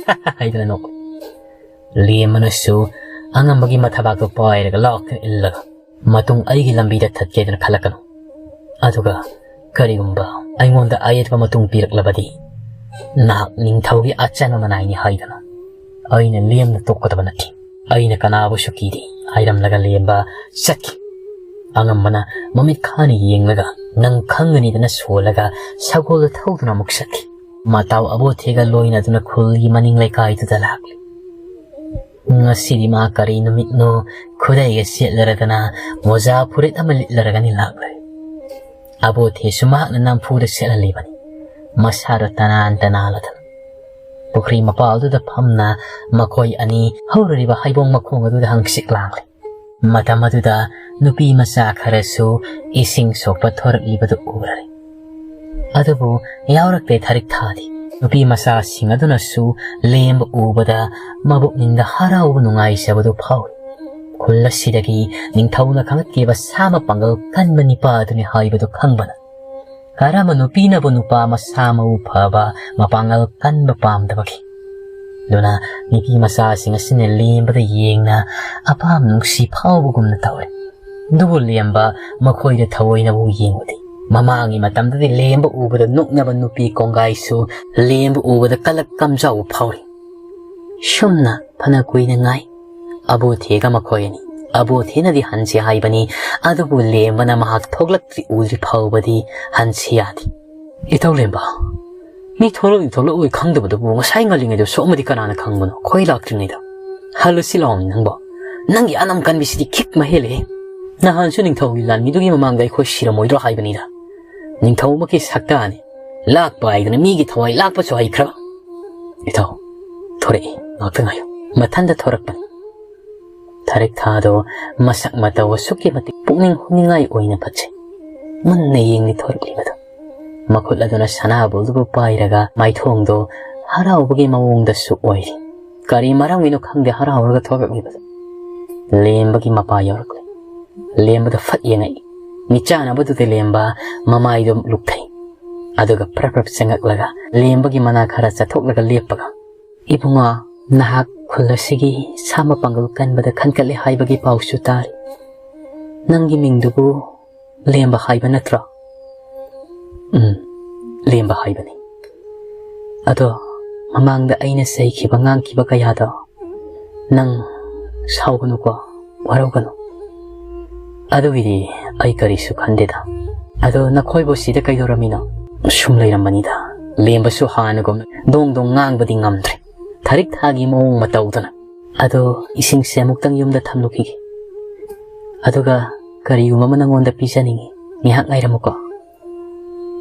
ꯍꯥꯏꯗꯨꯅ ꯅꯣꯛꯏ꯫ ꯂꯦꯝꯕꯅꯁꯨ ꯑꯉꯝꯕꯒꯤ ꯃꯊꯕꯥꯛꯇꯨ ꯄꯥꯏꯔꯒ ꯂꯥꯎꯅ ꯏꯜꯂꯒ, "ꯃꯇꯨꯡ ꯑꯩꯒꯤ ꯂꯝꯕꯤꯗ ꯊꯠꯀꯦꯗꯅ ꯈꯜꯂꯛꯀꯅꯨ꯫ ꯑꯗꯨꯒ ꯀꯔꯤꯒꯨꯝꯕ ꯑꯩꯉꯣꯟꯗ ꯑꯌꯦꯠꯄ ꯃꯇꯨꯡ ꯄꯤꯔꯛꯂꯕꯗꯤ, ꯅꯍꯥꯛ ꯅꯤꯡꯊꯧꯒꯤ ꯑꯆꯟꯕ ꯃꯅꯥꯏꯅꯤ ꯍꯥꯏꯗꯨꯅ ꯑꯩꯅ ꯂꯦꯝꯅ ꯇꯣꯛꯀꯗꯕ ꯅꯠꯇꯦ꯫ ꯑꯩꯅ ꯀꯅꯥꯕꯨꯁꯨ ꯀꯤꯗꯦ" ꯍꯥꯏꯔꯝꯂꯒ ꯂꯦꯝꯕ ꯆꯠꯈꯤ꯫ ꯑꯉꯝꯕꯅ ꯃꯃꯤꯠ ꯈꯥꯅ ꯌꯦꯡꯂꯒ ꯅꯪ ꯈꯪꯒꯅꯤꯗꯅ ꯁꯣꯜꯂꯒ ꯁꯒꯣꯜꯗ ꯊꯧꯗꯨꯅ ꯑꯃꯨꯛ ꯆꯠꯈꯤ꯫ ꯃꯇꯥꯎ ꯑꯕꯣꯊꯦꯒ ꯂꯣꯏꯅꯗꯨꯅ ꯈꯨꯜꯒꯤ ꯃꯅꯤꯡ ꯂꯩꯀꯥꯏꯗꯨꯗ ꯂꯥꯛꯂꯤ꯫ ꯉꯁꯤꯗꯤ ꯃꯥ ꯀꯔꯤ ꯅꯨꯃꯤꯠꯅꯣ, ꯈꯨꯗꯩꯒ ꯁꯦꯠꯂꯔꯗꯅ ꯃꯣꯖꯥ ꯐꯨꯔꯤꯠ ꯑꯃ ꯂꯤꯠꯂꯔꯒꯅꯤ ꯂꯥꯛꯂꯤ꯫ ꯑꯕꯣꯊꯦꯁꯨ ꯃꯍꯥꯛꯅ ꯅꯝꯐꯨꯗ ꯁꯦꯠꯍꯜꯂꯤꯕꯅꯤ, ꯃꯁꯥꯗꯣ ꯇꯅꯥꯟ ꯇꯅꯥꯜꯂꯗꯅ꯫ ꯄꯨꯈ꯭ꯔꯤ ꯃꯄꯥꯜꯗꯨꯗ ꯐꯝꯅ ꯃꯈꯣꯏ ꯑꯅꯤ ꯍꯧꯔꯤꯕ ꯍꯩꯕꯣꯡ ꯃꯈꯣꯡ ꯑꯗꯨꯗ ꯍꯪꯆꯤꯠ ꯂꯥꯡꯂꯤ꯫ ꯃꯇꯝ ꯑꯗꯨꯗ ꯅꯨꯄꯤ ꯃꯆꯥ ꯈꯔꯁꯨ ꯏꯁꯤꯡ ꯁꯣꯛꯄ ꯊꯣꯔꯛꯂꯤꯕꯗꯨ ꯎꯔꯦ꯫ ꯑꯗꯨꯕꯨ ꯌꯥꯎꯔꯛꯇꯦ ꯊꯔꯤꯛ ꯊꯥꯗꯤ꯫ ꯅꯨꯄꯤ ꯃꯆꯥꯁꯤꯡ ꯑꯗꯨꯅꯁꯨ ꯂꯦꯝꯕ ꯎꯕꯗ ꯃꯕꯨꯛꯅꯤꯡꯗ ꯍꯔꯥꯎꯕ ꯅꯨꯡꯉꯥꯏꯖꯕꯗꯨ ꯐꯥꯎꯏ꯫ ꯈꯨꯜ ꯑꯁꯤꯗꯒꯤ ꯅꯤꯡꯊꯧꯅ ꯈꯪꯒꯠꯈꯤꯕ ꯁꯥ ꯃꯄꯥꯡꯒꯜ ꯀꯟꯕ ꯅꯤꯄꯥ ꯑꯗꯨꯅꯤ ꯍꯥꯏꯕꯗꯨ ꯈꯪꯕꯅ ꯀꯔꯝꯕ ꯅꯨꯄꯤꯅꯕꯨ ꯅꯨꯄꯥ ꯃꯁꯥ ꯃꯎ ꯐꯕ, ꯃꯄꯥꯡꯒꯜ ꯀꯟꯕ ꯄꯥꯝꯗꯕꯒꯦ? ꯑꯗꯨꯅ ꯅꯨꯄꯤ ꯃꯆꯥꯁꯤꯡ ꯑꯁꯤꯅ ꯂꯦꯝꯕꯗ ꯌꯦꯡꯅ ꯑꯄꯥꯝ ꯅꯨꯡꯁꯤ ꯐꯥꯎꯕꯒꯨꯝꯅ ꯇꯧꯔꯦ꯫ ꯑꯗꯨꯕꯨ ꯂꯦꯝꯕ ꯃꯈꯣꯏꯗ ꯊꯑꯣꯏꯅꯕꯨ ꯌꯦꯡꯉꯨꯗꯦ꯫ ꯃꯃꯥꯡꯒꯤ ꯃꯇꯝꯗꯗꯤ ꯂꯦꯝꯕ ꯎꯕꯗ ꯅꯣꯛꯅꯕ ꯅꯨꯄꯤ ꯀꯣꯡꯒꯥꯏꯁꯨ ꯂꯦꯝꯕ ꯎꯕꯗ ꯀꯂꯛ ꯀꯝꯖꯥꯎꯕ ꯐꯥꯎꯔꯤ꯫ ꯁꯨꯝꯅ ꯐꯅ ꯀꯨꯏꯅ ꯉꯥꯏ꯫ ꯑꯕꯣꯊꯦꯒ ꯃꯈꯣꯏ ꯑꯅꯤ꯫ ꯑꯕꯣꯊꯦꯅꯗꯤ ꯍꯟꯁꯤ ꯍꯥꯏꯕꯅꯤ, ꯑꯗꯨꯕꯨ ꯂꯦꯝꯕꯅ ꯃꯍꯥꯛ ꯊꯣꯛꯂꯛꯇ꯭ꯔꯤ ꯎꯗ꯭ꯔꯤ ꯐꯥꯎꯕꯗꯤ ꯍꯟꯁꯤ ꯌꯥꯗꯦ꯫ "ꯏꯇꯥꯎ ꯂꯦꯝꯕ, ꯃꯤ ꯊꯣꯛꯂꯛꯏ ꯊꯣꯛꯂꯛꯑꯣꯏ ꯈꯪꯗꯕꯗꯨꯕꯨ ꯉꯁꯥꯏ ꯉꯜꯂꯤꯉꯩꯗ ꯁꯣꯛꯑꯝꯃꯗꯤ ꯀꯅꯥꯅ ꯈꯪꯕꯅꯣ? ꯑꯩꯈꯣꯏ ꯂꯥꯛꯇ꯭ꯔꯤꯉꯩꯗ ꯍꯜꯂꯨꯁꯤ ꯂꯥꯎꯅꯤ ꯅꯪꯕꯣ꯫ ꯅꯪꯒꯤ ꯑꯅꯝ ꯀꯟꯕꯤꯁꯤꯗꯤ ꯈꯤꯛ ꯃꯍꯦꯜꯂꯦ꯫ ꯅꯍꯥꯟꯁꯨ ꯅꯤꯡꯊꯧꯒꯤ ꯂꯥꯟꯃꯤꯗꯨꯒꯤ ꯃꯃꯥꯡꯗ ꯑꯩꯈꯣꯏ ꯁꯤꯔꯝꯃꯣꯏꯗ꯭ꯔꯣ ꯍꯥꯏꯕꯅꯤꯗ꯫ ꯅꯤꯡꯊꯧꯃꯛꯀꯤ ꯁꯛꯇꯥꯅꯤ꯫ ꯂꯥꯛꯄ ꯍꯥꯏꯗꯅ ꯃꯤꯒꯤ ꯊꯋꯥꯏ ꯂꯥꯛꯄꯁꯨ ꯍꯩꯈ꯭ꯔꯕ꯫ ꯏꯇꯥꯎ, ꯊꯣꯔꯛꯏ, ꯉꯥꯛꯇ ꯉꯥꯏꯌꯨ꯫ ꯃꯊꯟꯇ ꯊꯣꯔꯛꯄꯅꯤ꯫" ꯊꯔꯤꯛ ꯊꯥꯗꯣ ꯃꯁꯛ ꯃꯇꯧ ꯑꯁꯨꯛꯀꯤ ꯃꯇꯤꯛ ꯄꯨꯛꯅꯤꯡ ꯍꯨꯅꯤꯡꯉꯥꯏ ꯑꯣꯏꯅ ꯐꯖꯩ꯫ ꯃꯨꯟꯅ ꯌꯦꯡꯂꯤ ꯊꯣꯔꯛꯂꯤꯕꯗꯣ꯫ ꯃꯈꯨꯠ ꯑꯗꯨꯅ ꯁꯅꯥꯕꯨꯜꯗꯨꯕꯨ ꯄꯥꯏꯔꯒ ꯃꯥꯏꯊꯣꯡꯗꯣ ꯍꯔꯥꯎꯕꯒꯤ ꯃꯑꯣꯡꯗꯁꯨ ꯑꯣꯏꯔꯤ꯫ ꯀꯔꯤ ꯃꯔꯝꯒꯤꯅꯣ ꯈꯪꯗꯦ ꯍꯔꯥꯎꯔꯒ ꯊꯣꯔꯛꯂꯤꯕꯗꯣ꯫ ꯂꯦꯝꯕꯒꯤ ꯃꯄꯥ ꯌꯧꯔꯛꯂꯦ꯫ ꯂꯦꯝꯕꯗ ꯐꯠ ꯌꯦꯡꯉꯛꯏ꯫ ꯃꯤꯠꯆꯥꯟꯅꯕꯗꯨꯗ ꯂꯦꯝꯕ ꯃꯃꯥꯏꯗꯣ ꯂꯨꯞꯊꯩ꯫ ꯑꯗꯨꯒ ꯐꯔꯞ ꯐꯔꯞ ꯆꯪꯉꯛꯂꯒ ꯂꯦꯝꯕꯒꯤ ꯃꯅꯥ ꯈꯔ ꯆꯠꯊꯣꯛꯂꯒ ꯂꯦꯞꯄꯒ, "ꯏꯕꯨꯡꯉꯣ, ꯅꯍꯥꯛ ꯈꯨꯜ ꯑꯁꯤꯒꯤ ꯁꯥ ꯃꯄꯥꯡꯒꯜ ꯀꯟꯕꯗ ꯈꯟꯒꯠꯂꯦ ꯍꯥꯏꯕꯒꯤ ꯄꯥꯎꯁꯨ ꯇꯥꯔꯤ꯫ ꯅꯪꯒꯤ ꯃꯤꯡꯗꯨꯕꯨ ꯂꯦꯝꯕ ꯍꯥꯏꯕ ꯅꯠꯇ꯭ꯔꯣ?" "ꯎꯝ, ꯂꯦꯝꯕ ꯍꯥꯏꯕꯅꯤ꯫ ꯑꯗꯣ ꯃꯃꯥꯡꯗ ꯑꯩꯅ ꯆꯩꯈꯤꯕ ꯉꯥꯡꯈꯤꯕ ꯀꯌꯥꯗꯣ ꯅꯪ ꯁꯥꯎꯒꯅꯨꯀꯣ, ꯋꯥꯔꯧꯒꯅꯨ꯫ ꯑꯗꯨꯒꯤꯗꯤ ꯑꯩ ꯀꯔꯤꯁꯨ ꯈꯟꯗꯦꯗ꯫ ꯑꯗꯣ ꯅꯈꯣꯏꯕꯨ ꯁꯤꯗ ꯀꯩꯗꯧꯔꯝꯃꯤꯅꯣ?" "ꯁꯨꯝ ꯂꯩꯔꯝꯕꯅꯤꯗ꯫ ꯂꯦꯝꯕꯁꯨ ꯍꯥꯟꯅꯒꯨꯝꯅ ꯗꯣꯡ ꯗꯣꯡ ꯉꯥꯡꯕꯗꯤ ꯉꯝꯗ꯭ꯔꯦ꯫ ꯊꯔꯤꯛ ꯊꯥꯒꯤ ꯃꯑꯣꯡ ꯃꯇꯧꯗꯨꯅ꯫ ꯑꯗꯣ ꯏꯁꯤꯡꯁꯦ ꯑꯃꯨꯛꯇꯪ ꯌꯨꯝꯗ ꯊꯝꯂꯨꯈꯤꯒꯦ꯫ ꯑꯗꯨꯒ ꯀꯔꯤꯒꯨꯝꯕ ꯑꯃ ꯅꯪꯉꯣꯟꯗ ꯄꯤꯖꯅꯤꯡꯉꯤ꯫ ꯉꯥꯏꯍꯥꯛ ꯉꯥꯏꯔꯝꯃꯨꯀꯣ꯫"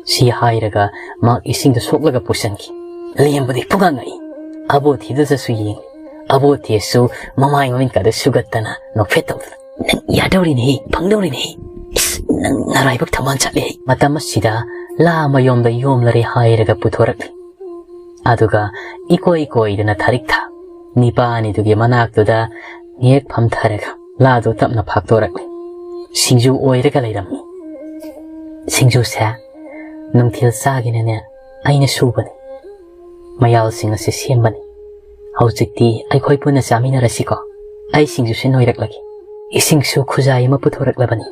ꯁꯤ ꯍꯥꯏꯔꯒ ꯃꯍꯥꯛ ꯏꯁꯤꯡꯗ ꯁꯣꯛꯂꯒ ꯄꯨꯁꯟꯈꯤ꯫ ꯂꯦꯝꯕꯗꯤ ꯄꯨꯡꯉꯛ ꯉꯛꯏ꯫ ꯑꯕꯣꯊꯤꯗꯨꯗꯁꯨ ꯌꯦꯡꯂꯤ꯫ ꯑꯕꯣꯊꯤꯁꯨ ꯃꯃꯥꯏ ꯃꯃꯤꯠꯀꯗ ꯁꯨꯒꯠꯇꯅ ꯅꯣꯛꯐꯦꯠ ꯇꯧꯗꯅ, "ꯅꯪ ꯌꯥꯗꯧꯔꯤꯅꯦꯍꯦ, ꯐꯪꯗꯧꯔꯤꯅꯦꯍꯦ꯫ ꯏꯁ, ꯅꯪ ꯅꯔꯥꯏꯕꯛ ꯊꯝꯕꯥꯜ ꯁꯥꯠꯂꯦꯍꯦ"꯫ ꯃꯇꯝ ꯑꯁꯤꯗ ꯂꯥ ꯃꯌꯣꯝꯗ ꯌꯣꯝꯂꯔꯦ ꯍꯥꯏꯔꯒ ꯄꯨꯊꯣꯔꯛꯂꯤ꯫ ꯑꯗꯨꯒ ꯏꯀꯣꯏ ꯀꯣꯏꯗꯅ ꯊꯔꯤꯛ ꯊꯥ ꯅꯤꯄꯥ ꯑꯅꯤꯗꯨꯒꯤ ꯃꯅꯥꯛꯇꯨꯗ ꯉꯦꯛ ꯐꯝꯊꯔꯒ ꯂꯥꯗꯨ ꯇꯞꯅ ꯐꯥꯛꯇꯣꯔꯛꯂꯤ꯫ ꯁꯤꯡꯖꯨ ꯑꯣꯏꯔꯒ ꯂꯩꯔꯝꯃꯤ꯫ "ꯁꯤꯡꯖꯨꯁꯦ ꯅꯨꯡꯊꯤꯜ ꯆꯥꯒꯦꯅꯅꯦ ꯑꯩꯅ ꯁꯨꯕꯅꯤ꯫ ꯃꯌꯥꯜꯁꯤꯡ ꯑꯁꯤ ꯁꯦꯝꯕꯅꯤ꯫ ꯍꯧꯖꯤꯛꯇꯤ ꯑꯩꯈꯣꯏ ꯄꯨꯟꯅ ꯆꯥꯃꯤꯟꯅꯔꯁꯤꯀꯣ꯫ ꯑꯩ ꯁꯤꯡꯖꯨꯁꯦ ꯅꯣꯏꯔꯛꯂꯒꯦ꯫ ꯏꯁꯤꯡꯁꯨ ꯈꯨꯖꯥꯏ ꯑꯃ ꯄꯨꯊꯣꯔꯛꯂꯕꯅꯤ"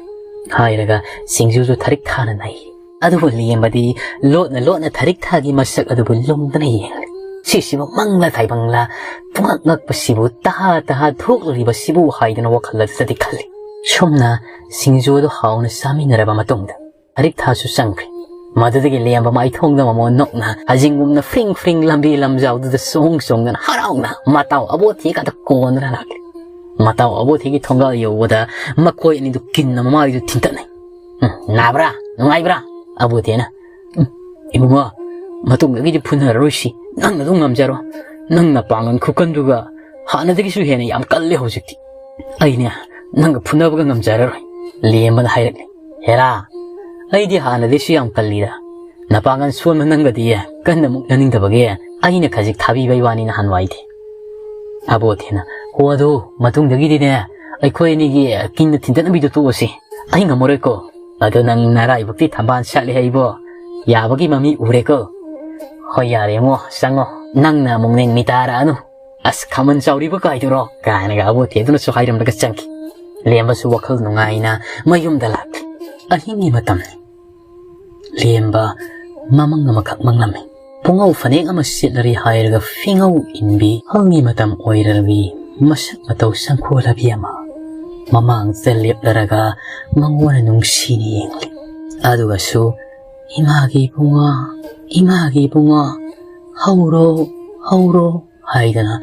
ꯍꯥꯏꯔꯒ ꯁꯤꯡꯖꯨꯁꯨ ꯊꯔꯤꯛ ꯊꯥꯅ ꯅꯩ꯫ ꯑꯗꯨꯕꯨ ꯂꯦꯝꯕꯗꯤ ꯂꯣꯠꯅ ꯂꯣꯠꯅ ꯊꯔꯤꯛ ꯊꯥꯒꯤ ꯃꯁꯛ ꯑꯗꯨꯕꯨ ꯂꯨꯝꯗꯅ ꯌꯦꯡꯂꯤ꯫ ꯁꯤꯁꯤꯕꯨ ꯃꯪꯂꯥ ꯇꯥꯏꯕꯪꯂꯥ, ꯄꯨꯡꯉꯛ ꯉꯛꯄꯁꯤꯕꯨ, ꯇꯍꯥ ꯇꯍꯥ ꯊꯣꯛꯂꯤꯕꯁꯤꯕꯨ ꯍꯥꯏꯗꯅ ꯋꯥꯈꯜ ꯑꯗꯨꯗꯗꯤ ꯈꯜꯂꯤ꯫ ꯁꯨꯝꯅ ꯁꯤꯡꯖꯨ ꯑꯗꯨ ꯍꯥꯎꯅ ꯆꯥꯃꯤꯟꯅꯔꯕ ꯃꯇꯨꯡꯗ ꯊꯔꯤꯛ ꯊꯥꯁꯨ ꯆꯪꯈ꯭ꯔꯦ꯫ ꯃꯗꯨꯗꯒꯤ ꯂꯦꯝꯕ ꯃꯥꯏꯊꯣꯡꯗ ꯃꯃꯣꯟ ꯅꯣꯛꯅ ꯍꯖꯤꯡꯒꯨꯝꯅ ꯐ꯭ꯔꯤꯡ ꯐ꯭ꯔꯤꯡ ꯂꯝꯕꯤ ꯂꯝꯖꯥꯎꯗꯨꯗ ꯆꯣꯡ ꯆꯣꯡꯗꯅ ꯍꯔꯥꯎꯅ ꯃꯇꯥꯎ ꯑꯕꯣꯊꯤꯒꯗ ꯀꯣꯟꯗꯨꯅ ꯂꯥꯛꯂꯤ꯫ ꯃꯇꯥꯎ ꯑꯕꯣꯊꯤꯒꯤ ꯊꯣꯡꯒꯥꯜ ꯌꯧꯕꯗ ꯃꯈꯣꯏ ꯑꯅꯤꯗꯨ ꯀꯤꯟꯅ ꯃꯃꯥꯒꯤꯗꯨ ꯊꯤꯟꯇꯠꯅꯩ꯫ "ꯎꯝ, ꯅꯥꯕ꯭ꯔꯥ? ꯅꯨꯡꯉꯥꯏꯕ꯭ꯔꯥ?" ꯑꯕꯣꯊꯤꯅ, "ꯎꯝ, ꯏꯕꯨꯡꯉꯣ, ꯃꯇꯨꯡꯗꯒꯤꯗꯤ ꯐꯨꯅꯔꯔꯣꯏꯁꯤ꯫ ꯅꯪꯅ ꯑꯗꯨꯝ ꯉꯝꯖꯔꯣ꯫ ꯅꯪ ꯅꯄꯥꯡꯒꯜ ꯈꯨꯀꯟꯗꯨꯒ ꯍꯥꯟꯅꯗꯒꯤꯁꯨ ꯍꯦꯟꯅ ꯌꯥꯝ ꯀꯜꯂꯦ ꯍꯧꯖꯤꯛꯇꯤ꯫ ꯑꯩꯅꯦ ꯅꯪꯒ ꯐꯨꯅꯕꯒ ꯉꯝꯖꯔꯔꯣꯏ"꯫ ꯂꯦꯝꯕꯅ ꯍꯥꯏꯔꯛꯂꯤ, "ꯍꯦꯔꯥ, ꯑꯩꯗꯤ ꯍꯥꯟꯅꯗꯩꯁꯨ ꯌꯥꯝ ꯀꯜꯂꯤꯗ꯫ ꯅꯄꯥꯡꯒꯜ ꯁꯣꯟꯕ ꯅꯪꯒꯗꯤ ꯀꯟꯅ ꯃꯨꯛꯅꯅꯤꯡꯗꯕꯒꯤ ꯑꯩꯅ ꯈꯖꯤꯛ ꯊꯥꯕꯤꯕꯩ ꯋꯥꯅꯤ ꯅꯍꯥꯟꯋꯥꯏꯗꯤ"꯫ ꯑꯕꯣꯊꯤꯅ, "ꯑꯣ, ꯑꯗꯨ ꯃꯇꯨꯡꯗꯒꯤꯗꯤꯅꯦ ꯑꯩꯈꯣꯏ ꯑꯅꯤꯒꯤ ꯀꯤꯟꯅ ꯊꯤꯟꯗꯠꯅꯕꯤꯗꯣ ꯇꯣꯛꯑꯁꯤ꯫ ꯑꯩ ꯉꯝꯃꯔꯣꯏꯀꯣ꯫ ꯑꯗꯣ ꯅꯪ ꯅꯔꯥꯏꯕꯛꯇꯤ ꯊꯝꯕꯥꯜ ꯁꯥꯠꯂꯦ ꯍꯥꯏꯕꯣ꯫ ꯌꯥꯕꯒꯤ ꯃꯃꯤ ꯎꯔꯦꯀꯣ꯫ ꯍꯣꯏ, ꯌꯥꯔꯦ ꯏꯕꯨꯡꯉꯣ, ꯆꯪꯉꯣ꯫ ꯅꯪꯅ ꯑꯃꯨꯛ ꯅꯤꯡꯃꯤ ꯇꯥꯔꯛꯑꯅꯨ꯫ ꯑꯁ, ꯈꯥꯃꯟ ꯆꯥꯎꯔꯤꯕ ꯀꯥꯏꯗꯨꯔꯣ?" ꯀꯥꯏꯅꯒ ꯑꯕꯣꯊꯤ ꯑꯗꯨꯅꯁꯨ ꯍꯥꯏꯔꯝꯂꯒ ꯆꯪꯈꯤ꯫ ꯂꯦꯝꯕꯁꯨ ꯋꯥꯈꯜ ꯅꯨꯡꯉꯥꯏꯅ ꯃꯌꯨꯝꯗ ꯂꯥꯛꯈꯤ꯫ ꯑꯍꯤꯡꯒꯤ ꯃꯇꯝꯅꯤ꯫ ꯂꯦꯝꯕ ꯃꯃꯪ ꯑꯃꯈꯛ ꯃꯪꯂꯝꯃꯤ꯫ ꯄꯨꯡꯉꯧ ꯐꯅꯦꯛ ꯑꯃ ꯁꯦꯠꯂꯔꯤ ꯍꯥꯏꯔꯒ ꯐꯤꯉꯧ ꯏꯟꯕꯤ, ꯍꯪꯒꯤ ꯃꯇꯝ ꯑꯣꯏꯔꯔꯕꯤ ꯃꯁꯛ ꯃꯇꯧ ꯁꯪꯈꯣꯜꯂꯕꯤ ꯑꯃ ꯃꯃꯥꯡꯗ ꯂꯦꯞꯂꯔꯒ ꯃꯉꯣꯟꯗ ꯅꯨꯡꯁꯤꯅ ꯌꯦꯡꯂꯤ꯫ ꯑꯗꯨꯒꯁꯨ, "ꯏꯃꯥꯒꯤ ꯏꯕꯨꯡꯉꯣ, ꯏꯃꯥꯒꯤ ꯏꯕꯨꯡꯉꯣ, ꯍꯧꯔꯣ, ꯍꯧꯔꯣ" ꯍꯥꯏꯗꯅ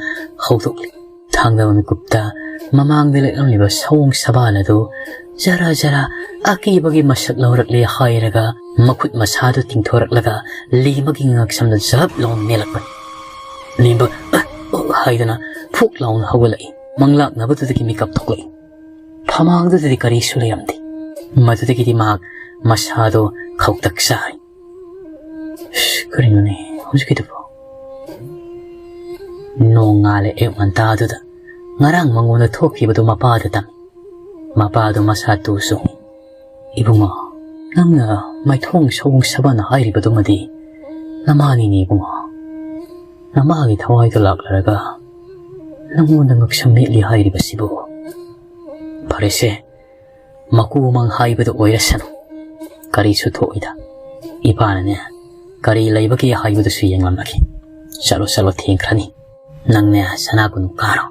ꯍꯧꯗꯣꯛꯂꯤ꯫ ꯊꯥꯡꯗꯕ ꯃꯤꯀꯨꯞꯇ ꯃꯃꯥꯡꯗ ꯂꯦꯞꯂꯝꯂꯤꯕ ꯁꯑꯣꯡ ꯁꯕꯥꯟ ꯑꯗꯨ ꯖꯔ ꯖꯔ ꯑꯀꯤꯕꯒꯤ ꯃꯁꯛ ꯂꯧꯔꯛꯂꯦ ꯍꯥꯏꯔꯒ ꯃꯈꯨꯠ ꯃꯁꯥꯗꯨ ꯇꯤꯡꯊꯣꯔꯛꯂꯒ ꯂꯦꯝꯕꯒꯤ ꯉꯛꯁꯝꯗ ꯖꯞ ꯂꯥꯎꯅ ꯅꯦꯜꯂꯛꯄꯅꯤ꯫ ꯂꯦꯝꯕ "ꯑ, ꯑ" ꯍꯥꯏꯗꯨꯅ ꯐꯨꯛ ꯂꯥꯎꯅ ꯍꯧꯒꯠꯂꯛꯏ꯫ ꯃꯪꯂꯥꯛꯅꯕꯗꯨꯗꯒꯤ ꯃꯤꯀꯞ ꯊꯣꯛꯂꯛꯏ꯫ ꯐꯃꯥꯡꯗꯨꯗꯗꯤ ꯀꯔꯤꯁꯨ ꯂꯩꯔꯝꯗꯦ꯫ ꯃꯗꯨꯗꯒꯤꯗꯤ ꯃꯍꯥꯛ ꯃꯁꯥꯗꯣ ꯈꯧꯇꯛ ꯆꯥꯏ꯫ "ꯏꯁ, ꯀꯔꯤꯅꯣꯅꯦ ꯍꯧꯖꯤꯛꯀꯤꯗꯨꯕꯣ?" ꯅꯣꯡꯉꯥꯜꯂꯦ ꯑꯌꯨꯛ ꯉꯟꯇꯥꯗꯨꯗ꯫ ꯉꯔꯥꯡ ꯃꯉꯣꯟꯗ ꯊꯣꯛꯈꯤꯕꯗꯨ ꯃꯄꯥꯗ ꯇꯝꯃꯤ꯫ ꯃꯄꯥꯗꯨ ꯃꯁꯥ ꯇꯨ ꯆꯨꯡꯉꯤ꯫ "ꯏꯕꯨꯡꯉꯣ, ꯅꯪꯅ ꯃꯥꯏꯊꯣꯡ ꯁꯑꯣꯡ ꯁꯕꯥꯟ ꯍꯥꯏꯔꯤꯕꯗꯨꯃꯗꯤ ꯅꯃꯥꯅꯤꯅꯦ ꯏꯕꯨꯡꯉꯣ꯫ ꯅꯃꯥꯒꯤ ꯊꯋꯥꯏꯗ ꯂꯥꯛꯂꯔꯒ ꯅꯪꯉꯣꯟꯗ ꯉꯛꯁꯝ ꯃꯦꯠꯂꯤ ꯍꯥꯏꯔꯤꯕꯁꯤꯕꯨ?" "ꯐꯔꯦꯁꯦ, ꯃꯀꯨꯃꯪ ꯍꯥꯏꯕꯗꯨ ꯑꯣꯏꯔꯁꯅꯨ꯫ ꯀꯔꯤꯁꯨ ꯊꯣꯛꯏꯗ꯫ ꯏꯄꯥꯅꯅꯦ, ꯀꯔꯤ ꯂꯩꯕꯒꯦ ꯍꯥꯏꯕꯗꯨꯁꯨ ꯌꯦꯡꯂꯝꯂꯒꯦ꯫ ꯆꯠꯂꯣ, ꯆꯠꯂꯣ, ꯊꯦꯡꯈ꯭ꯔꯅꯤ꯫ ꯅꯪꯅꯦ, ꯁꯅꯥ ꯀꯣꯅꯨꯡ ꯀꯥꯔꯣ꯫"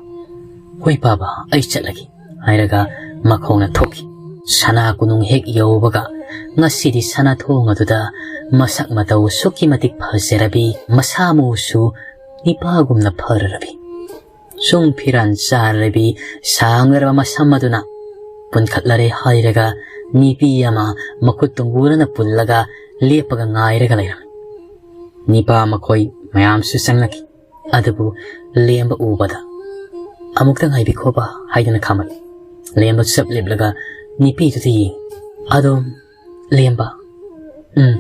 "ꯍꯣꯏ ꯄꯥꯕ, ꯑꯩ ꯆꯠꯂꯒꯦ," ꯍꯥꯏꯔꯒ ꯃꯈꯣꯡꯅ ꯊꯣꯛꯈꯤ꯫ ꯁꯅꯥ ꯀꯣꯅꯨꯡ ꯍꯦꯛ ꯌꯧꯕꯒ ꯉꯁꯤꯗꯤ ꯁꯅꯥ ꯊꯣꯡ ꯑꯗꯨꯗ ꯃꯁꯛ ꯃꯇꯧ ꯑꯁꯨꯛꯀꯤ ꯃꯇꯤꯛ ꯐꯖꯔꯕꯤ, ꯃꯁꯥ ꯃꯎꯁꯨ ꯅꯤꯄꯥꯒꯨꯝꯅ ꯐꯔꯔꯕꯤ, ꯁꯨꯡ ꯐꯤꯔꯥꯟ ꯆꯥꯔꯕꯤ ꯁꯥꯡꯂꯔꯕ ꯃꯁꯝ ꯑꯗꯨꯅ ꯄꯨꯟꯈꯠꯂꯔꯦ ꯍꯥꯏꯔꯒ ꯅꯤꯄꯤ ꯑꯃ ꯃꯈꯨꯠ ꯇꯨꯡꯒꯨꯜꯅ ꯄꯨꯜꯂꯒ ꯂꯦꯞꯄꯒ ꯉꯥꯏꯔꯒ ꯂꯩꯔꯝꯃꯤ꯫ ꯅꯤꯄꯥ ꯃꯈꯣꯏ ꯃꯌꯥꯝꯁꯨ ꯆꯪꯂꯛꯈꯤ꯫ ꯑꯗꯨꯕꯨ ꯂꯦꯝꯕ ꯎꯕꯗ, "ꯑꯃꯨꯛꯇ ꯉꯥꯏꯕꯤꯈꯣꯕ" ꯍꯥꯏꯗꯨꯅ ꯈꯥꯝꯃꯛꯏ꯫ ꯂꯦꯝꯕ ꯆꯞ ꯂꯦꯞꯂꯒ ꯅꯤꯄꯤꯗꯨꯗ ꯌꯦꯡꯉꯤ꯫ "ꯑꯗꯣꯝ ꯂꯦꯝꯕ?" "ꯎꯝ,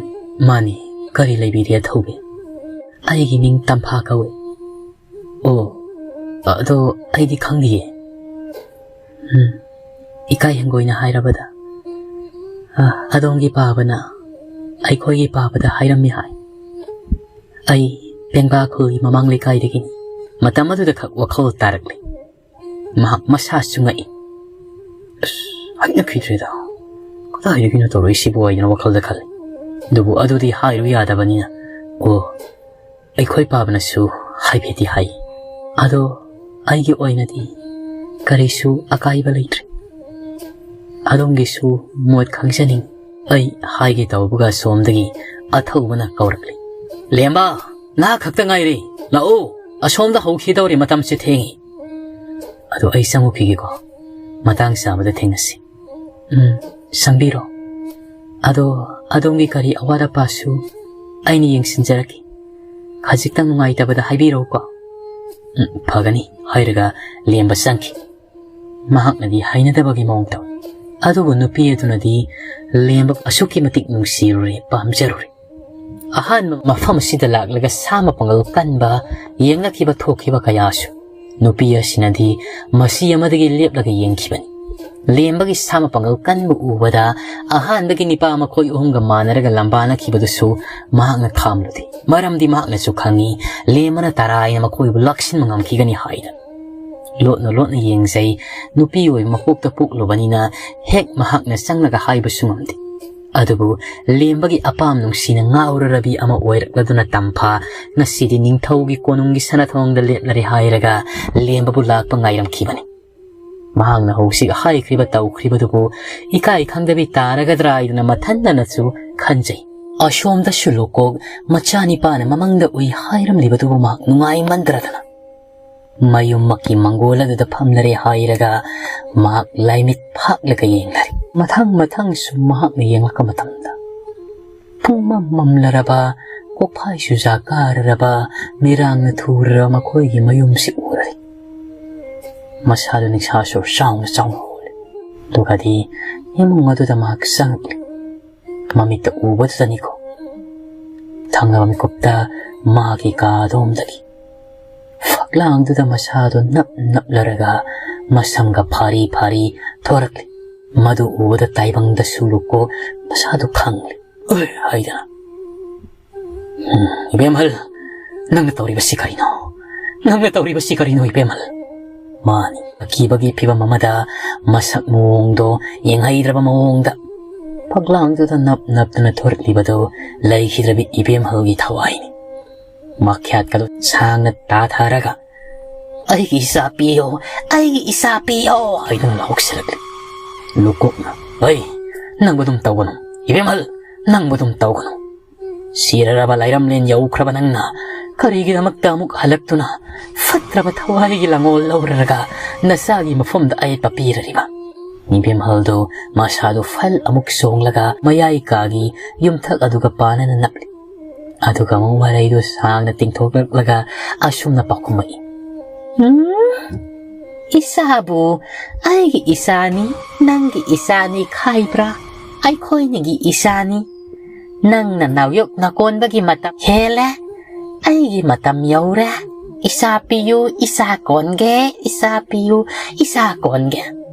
ꯃꯥꯅꯤ꯫ ꯀꯔꯤ ꯂꯩꯕꯤꯔꯦ ꯑꯊꯧꯕꯤ?" "ꯑꯩꯒꯤ ꯃꯤꯡ ꯇꯝꯐꯥ ꯀꯧꯏ꯫" "ꯑꯣ, ꯑꯗꯣ ꯑꯩꯗꯤ ꯈꯪꯗꯤꯌꯦ꯫" "ꯎꯝ, ꯏꯀꯥꯏ ꯍꯪꯒꯣꯏꯅ ꯍꯥꯏꯔꯕꯗ, ꯑ, ꯑꯗꯣꯝꯒꯤ ꯄꯥꯕꯅ ꯑꯩꯈꯣꯏꯒꯤ ꯄꯥꯕꯗ ꯍꯥꯏꯔꯝꯃꯤ ꯍꯥꯏ꯫ ꯑꯩ ꯄꯦꯡꯕꯥ ꯈꯨꯜꯒꯤ ꯃꯃꯥꯡ ꯂꯩꯀꯥꯏꯗꯒꯤꯅꯤ꯫" ꯃꯇꯝ ꯑꯗꯨꯗ ꯈꯛ ꯋꯥꯈꯜ ꯇꯥꯔꯛꯂꯦ꯫ ꯃꯍꯥꯛ ꯃꯁꯥꯁꯨ ꯉꯛꯏ꯫ "ꯑꯁ, ꯍꯩꯅꯈꯤꯗ꯭ꯔꯦꯗ꯫ ꯀꯗꯥꯏꯗꯒꯤꯅꯣ ꯇꯧꯔꯛꯏꯁꯤꯕꯨ?" ꯍꯥꯏꯗꯅ ꯋꯥꯈꯜꯗ ꯈꯜꯂꯤ꯫ ꯑꯗꯨꯕꯨ ꯑꯗꯨꯗꯤ ꯍꯥꯏꯔꯨ ꯌꯥꯗꯕꯅꯤꯅ, "ꯑꯣ, ꯑꯩꯈꯣꯏ ꯄꯥꯕꯅꯁꯨ ꯍꯥꯏꯐꯦꯠꯇꯤ ꯍꯥꯏ꯫ ꯑꯗꯣ ꯑꯩꯒꯤ ꯑꯣꯏꯅꯗꯤ ꯀꯔꯤꯁꯨ ꯑꯀꯥꯏꯕ ꯂꯩꯇ꯭ꯔꯦ꯫ ꯑꯗꯣꯝꯒꯤꯁꯨ ꯃꯣꯠ ꯈꯪꯖꯅꯤꯡꯏ꯫" ꯑꯩ ꯍꯥꯏꯒꯦ ꯇꯧꯕꯒ ꯑꯁꯣꯝꯗꯒꯤ ꯑꯊꯧꯕꯅ ꯀꯧꯔꯛꯂꯤ꯫ "ꯂꯦꯝꯕ, ꯉꯥꯏꯍꯥꯛ ꯈꯛꯇ ꯉꯥꯏꯔꯦ꯫ ꯂꯥꯛꯑꯣ, ꯑꯁꯣꯝꯗ ꯍꯧꯈꯤꯗꯧꯔꯦ, ꯃꯇꯝꯁꯦ ꯊꯦꯡꯉꯤ꯫" ꯑꯗꯣ ꯑꯩ ꯆꯪꯉꯨꯈꯤꯒꯦꯀꯣ꯫ ꯃꯇꯥꯡ ꯆꯥꯕꯗ ꯊꯦꯡꯅꯁꯤ꯫ ꯎꯝ, ꯆꯪꯕꯤꯔꯣ꯫ ꯑꯗꯣ ꯑꯗꯣꯝꯒꯤ ꯀꯔꯤ ꯑꯋꯥꯠ ꯑꯄꯥꯁꯨ ꯑꯩꯅ ꯌꯦꯡꯁꯤꯟꯖꯔꯛꯀꯦ꯫ ꯈꯖꯤꯛꯇꯪ ꯅꯨꯡꯉꯥꯏꯇꯕꯗ ꯍꯥꯏꯕꯤꯔꯛꯎꯀꯣ꯫ "ꯎꯝ, ꯐꯒꯅꯤ" ꯍꯥꯏꯔꯒ ꯂꯦꯝꯕ ꯆꯪꯈꯤ꯫ ꯃꯍꯥꯛꯅꯗꯤ ꯍꯩꯅꯗꯕꯒꯤ ꯃꯑꯣꯡ ꯇꯧꯏ꯫ ꯑꯗꯨꯕꯨ ꯅꯨꯄꯤ ꯑꯗꯨꯅꯗꯤ ꯂꯦꯝꯕ ꯑꯁꯨꯛꯀꯤ ꯃꯇꯤꯛ ꯅꯨꯡꯁꯤꯔꯨꯔꯦ, ꯄꯥꯝꯖꯔꯨꯔꯦ꯫ ꯑꯍꯥꯟꯕ ꯃꯐꯝ ꯑꯁꯤꯗ ꯂꯥꯛꯂꯒ ꯁꯥ ꯃꯄꯥꯡꯒꯜ ꯀꯟꯕ ꯌꯦꯡꯂꯛꯈꯤꯕ ꯊꯣꯛꯈꯤꯕ ꯀꯌꯥꯁꯨ ꯅꯨꯄꯤ ꯑꯁꯤꯅꯗꯤ ꯃꯁꯤ ꯑꯃꯗꯒꯤ ꯂꯦꯞꯂꯒ ꯌꯦꯡꯈꯤꯕꯅꯤ꯫ ꯂꯦꯝꯕꯒꯤ ꯁꯥ ꯃꯄꯥꯡꯒꯜ ꯀꯟꯕ ꯎꯕꯗ ꯑꯍꯥꯟꯕꯒꯤ ꯅꯤꯄꯥ ꯃꯈꯣꯏ ꯑꯍꯨꯝꯒ ꯃꯥꯟꯅꯔꯒ ꯂꯝꯕꯥꯅꯈꯤꯕꯗꯨꯁꯨ ꯃꯍꯥꯛꯅ ꯈꯥꯝꯂꯨꯗꯦ꯫ ꯃꯔꯝꯗꯤ ꯃꯍꯥꯛꯅꯁꯨ ꯈꯪꯏ, ꯂꯦꯝꯕꯅ ꯇꯔꯥꯏꯅ ꯃꯈꯣꯏꯕꯨ ꯂꯥꯛꯁꯤꯟꯕ ꯉꯝꯈꯤꯒꯅꯤ ꯍꯥꯏꯗꯅ꯫ ꯂꯣꯠꯅ ꯂꯣꯠꯅ ꯌꯦꯡꯖꯩ꯫ ꯅꯨꯄꯤ ꯑꯣꯏꯕ ꯃꯀꯣꯛꯇ ꯄꯣꯛꯂꯨꯕꯅꯤꯅ ꯍꯦꯛ ꯃꯍꯥꯛꯅ ꯆꯪꯂꯒ ꯍꯥꯏꯕꯁꯨ ꯉꯝꯗꯦ꯫ ꯑꯗꯨꯕꯨ ꯂꯦꯝꯕꯒꯤ ꯑꯄꯥꯝ ꯅꯨꯡꯁꯤꯅ ꯉꯥꯎꯔꯔꯕꯤ ꯑꯃ ꯑꯣꯏꯔꯛꯂꯗꯨꯅ ꯇꯝꯐꯥ ꯉꯁꯤꯗꯤ ꯅꯤꯡꯊꯧꯒꯤ ꯀꯣꯅꯨꯡꯒꯤ ꯁꯅꯥꯊꯣꯡꯗ ꯂꯦꯞꯂꯔꯦ ꯍꯥꯏꯔꯒ ꯂꯦꯝꯕꯕꯨ ꯂꯥꯛꯄ ꯉꯥꯏꯔꯝꯈꯤꯕꯅꯤ꯫ ꯃꯍꯥꯛꯅ ꯍꯧꯖꯤꯛ ꯍꯥꯏꯈ꯭ꯔꯤꯕ ꯇꯧꯈ꯭ꯔꯤꯕꯗꯨꯕꯨ ꯏꯀꯥꯏ ꯈꯪꯗꯕꯤ ꯇꯥꯔꯒꯗ꯭ꯔꯥ ꯍꯥꯏꯗꯨꯅ ꯃꯊꯟꯇꯅꯁꯨ ꯈꯟꯖꯩ꯫ ꯑꯁꯣꯝꯗꯁꯨ ꯂꯨꯀꯣꯛ ꯃꯆꯥꯅꯤꯄꯥꯅ ꯃꯃꯪꯗ ꯎꯏ ꯍꯥꯏꯔꯝꯂꯤꯕꯗꯨꯕꯨ ꯃꯍꯥꯛ ꯅꯨꯡꯉꯥꯏꯃꯟꯗ꯭ꯔꯗꯅ ꯃꯌꯨꯝꯃꯛꯀꯤ ꯃꯪꯒꯣꯜ ꯑꯗꯨꯗ ꯐꯝꯂꯔꯦ ꯍꯥꯏꯔꯒ ꯃꯍꯥꯛ ꯂꯥꯏꯃꯤꯠ ꯐꯥꯛꯂꯒ ꯌꯦꯡꯂꯔꯦ꯫ ꯃꯊꯪ ꯃꯊꯪ ꯁꯨꯝ ꯃꯍꯥꯛꯅ ꯌꯦꯡꯂꯛꯄ ꯃꯇꯝꯗ ꯄꯨꯡꯃꯝ ꯃꯝꯂꯔꯕ, ꯀꯣꯛꯐꯥꯏ ꯆꯨꯖꯥꯛ ꯀꯥꯔꯔꯕ, ꯃꯤꯔꯥꯡꯅ ꯊꯨꯔꯔꯕ ꯃꯈꯣꯏꯒꯤ ꯃꯌꯨꯝꯁꯤ ꯎꯔꯔꯦ꯫ ꯃꯁꯥꯗꯨ ꯅꯤꯡꯁꯥ ꯁꯣꯔ ꯆꯥꯎꯅ ꯆꯥꯎꯅ ꯍꯣꯜꯂꯤ꯫ ꯑꯗꯨꯒꯗꯤ ꯏꯃꯨꯡ ꯑꯗꯨꯗ ꯃꯍꯥꯛ ꯆꯪꯂꯛꯂꯤ꯫ ꯃꯃꯤꯠꯇ ꯎꯕꯗꯨꯗꯅꯤꯀꯣ꯫ ꯊꯪꯅꯕ ꯃꯤꯀꯨꯞꯇ ꯃꯥꯒꯤ ꯀꯥꯗꯣꯝꯗꯒꯤ ꯐꯛꯂꯥꯡꯗꯨꯗ ꯃꯁꯥꯗꯣ ꯅꯞ ꯅꯞꯂꯔꯒ ꯃꯁꯝꯒ ꯐꯥꯔꯤ ꯐꯥꯔꯤ ꯊꯣꯔꯛꯂꯤ꯫ ꯃꯗꯨ ꯎꯕꯗ ꯇꯥꯏꯕꯪꯗꯁꯨ ꯂꯨꯀꯣ ꯃꯁꯥꯗꯣ ꯈꯪꯂꯤ꯫ "ꯑꯣꯏ" ꯍꯥꯏꯗꯅ, "ꯎꯝ, ꯏꯕꯦꯝꯍꯜ, ꯅꯪꯅ ꯇꯧꯔꯤꯕꯁꯤ ꯀꯔꯤꯅꯣ? ꯅꯪꯅ ꯇꯧꯔꯤꯕꯁꯤ ꯀꯔꯤꯅꯣ, ꯏꯕꯦꯝꯍꯜ?" ꯃꯥꯅꯤ, ꯑꯀꯤꯕꯒꯤ ꯐꯤꯕꯝ ꯑꯃꯗ ꯃꯁꯛ ꯃꯑꯣꯡꯗꯣ ꯌꯦꯡꯍꯩꯗ꯭ꯔꯕ ꯃꯑꯣꯡꯗ ꯐꯛꯂꯥꯡꯗꯨꯗ ꯅꯞ ꯅꯞꯇꯨꯅ ꯊꯣꯔꯛꯂꯤꯕꯗꯨ ꯂꯩꯈꯤꯗ꯭ꯔꯕꯤ ꯏꯕꯦꯝꯍꯜꯒꯤ ꯊꯋꯥꯏꯅꯤ꯫ ꯃꯈ꯭ꯌꯥꯠꯀꯗꯨ ꯁꯥꯡꯅ ꯇꯥꯊꯔꯒ, "ꯑꯩꯒꯤ ꯏꯆꯥ ꯄꯤꯌꯣ, ꯑꯩꯒꯤ ꯏꯆꯥ ꯄꯤꯌꯣ" ꯍꯥꯏꯗꯨꯅ ꯂꯥꯎꯁꯤꯜꯂꯛꯂꯤ꯫ ꯂꯨꯀꯣꯛꯅ, "ꯍꯩ, ꯅꯪꯕꯨ ꯑꯗꯨꯝ ꯇꯧꯒꯅꯨ, ꯏꯕꯦꯝꯍꯜ, ꯅꯪꯕꯨ ꯑꯗꯨꯝ ꯇꯧꯒꯅꯨ꯫ ꯁꯤꯔꯔꯕ ꯂꯥꯏꯔꯝꯂꯦꯟ ꯌꯧꯈ꯭ꯔꯕ ꯅꯪꯅ ꯀꯔꯤꯒꯤꯗꯃꯛꯇ ꯑꯃꯨꯛ ꯍꯜꯂꯛꯇꯨꯅ ꯐꯠꯇ꯭ꯔꯕ ꯊꯋꯥꯏꯒꯤ ꯂꯪꯉꯣꯜ ꯂꯧꯔꯔꯒ ꯅꯆꯥꯒꯤ ꯃꯐꯝꯗ ꯑꯌꯦꯠꯄ ꯄꯤꯔꯔꯤꯕ? ꯏꯕꯦꯝꯍꯜꯗꯨ ꯃꯁꯥꯗꯨ ꯐꯜ ꯑꯃꯨꯛ ꯆꯣꯡꯂꯒ ꯃꯌꯥꯏ ꯀꯥꯒꯤ ꯌꯨꯝꯊꯛ ꯑꯗꯨꯒ ꯄꯥꯟꯅꯅ ꯅꯞꯂꯤ꯫ ꯑꯗꯨꯒ ꯑꯃꯨꯛ ꯃꯔꯩꯗꯨ ꯁꯥꯡꯅ ꯇꯤꯡꯊꯣꯛꯂꯛꯂꯒ ꯑꯁꯨꯝꯅ ꯄꯥꯎꯈꯨꯝꯃꯛꯏ꯫ "ꯎꯝ? ꯏꯆꯥꯕꯨ ꯑꯩꯒꯤ ꯏꯆꯥꯅꯤ, ꯅꯪꯒꯤ ꯏꯆꯥꯅꯤ ꯈꯥꯏꯕ꯭ꯔꯥ? ꯑꯩꯈꯣꯏꯅꯤꯒꯤ ꯏꯆꯥꯅꯤ꯫ ꯅꯪꯅ ꯅꯥꯎꯌꯣꯛ ꯅꯀꯣꯟꯕꯒꯤ ꯃꯇꯝ ꯍꯦꯜꯂꯦ꯫ ꯑꯩꯒꯤ ꯃꯇꯝ ꯌꯧꯔꯦ꯫ ꯏꯆꯥ ꯄꯤꯌꯨ, ꯏꯆꯥ ꯀꯣꯟꯒꯦ, ꯏꯆꯥ ꯄꯤꯌꯨ, ꯏꯆꯥ ꯀꯣꯟꯒꯦ꯫"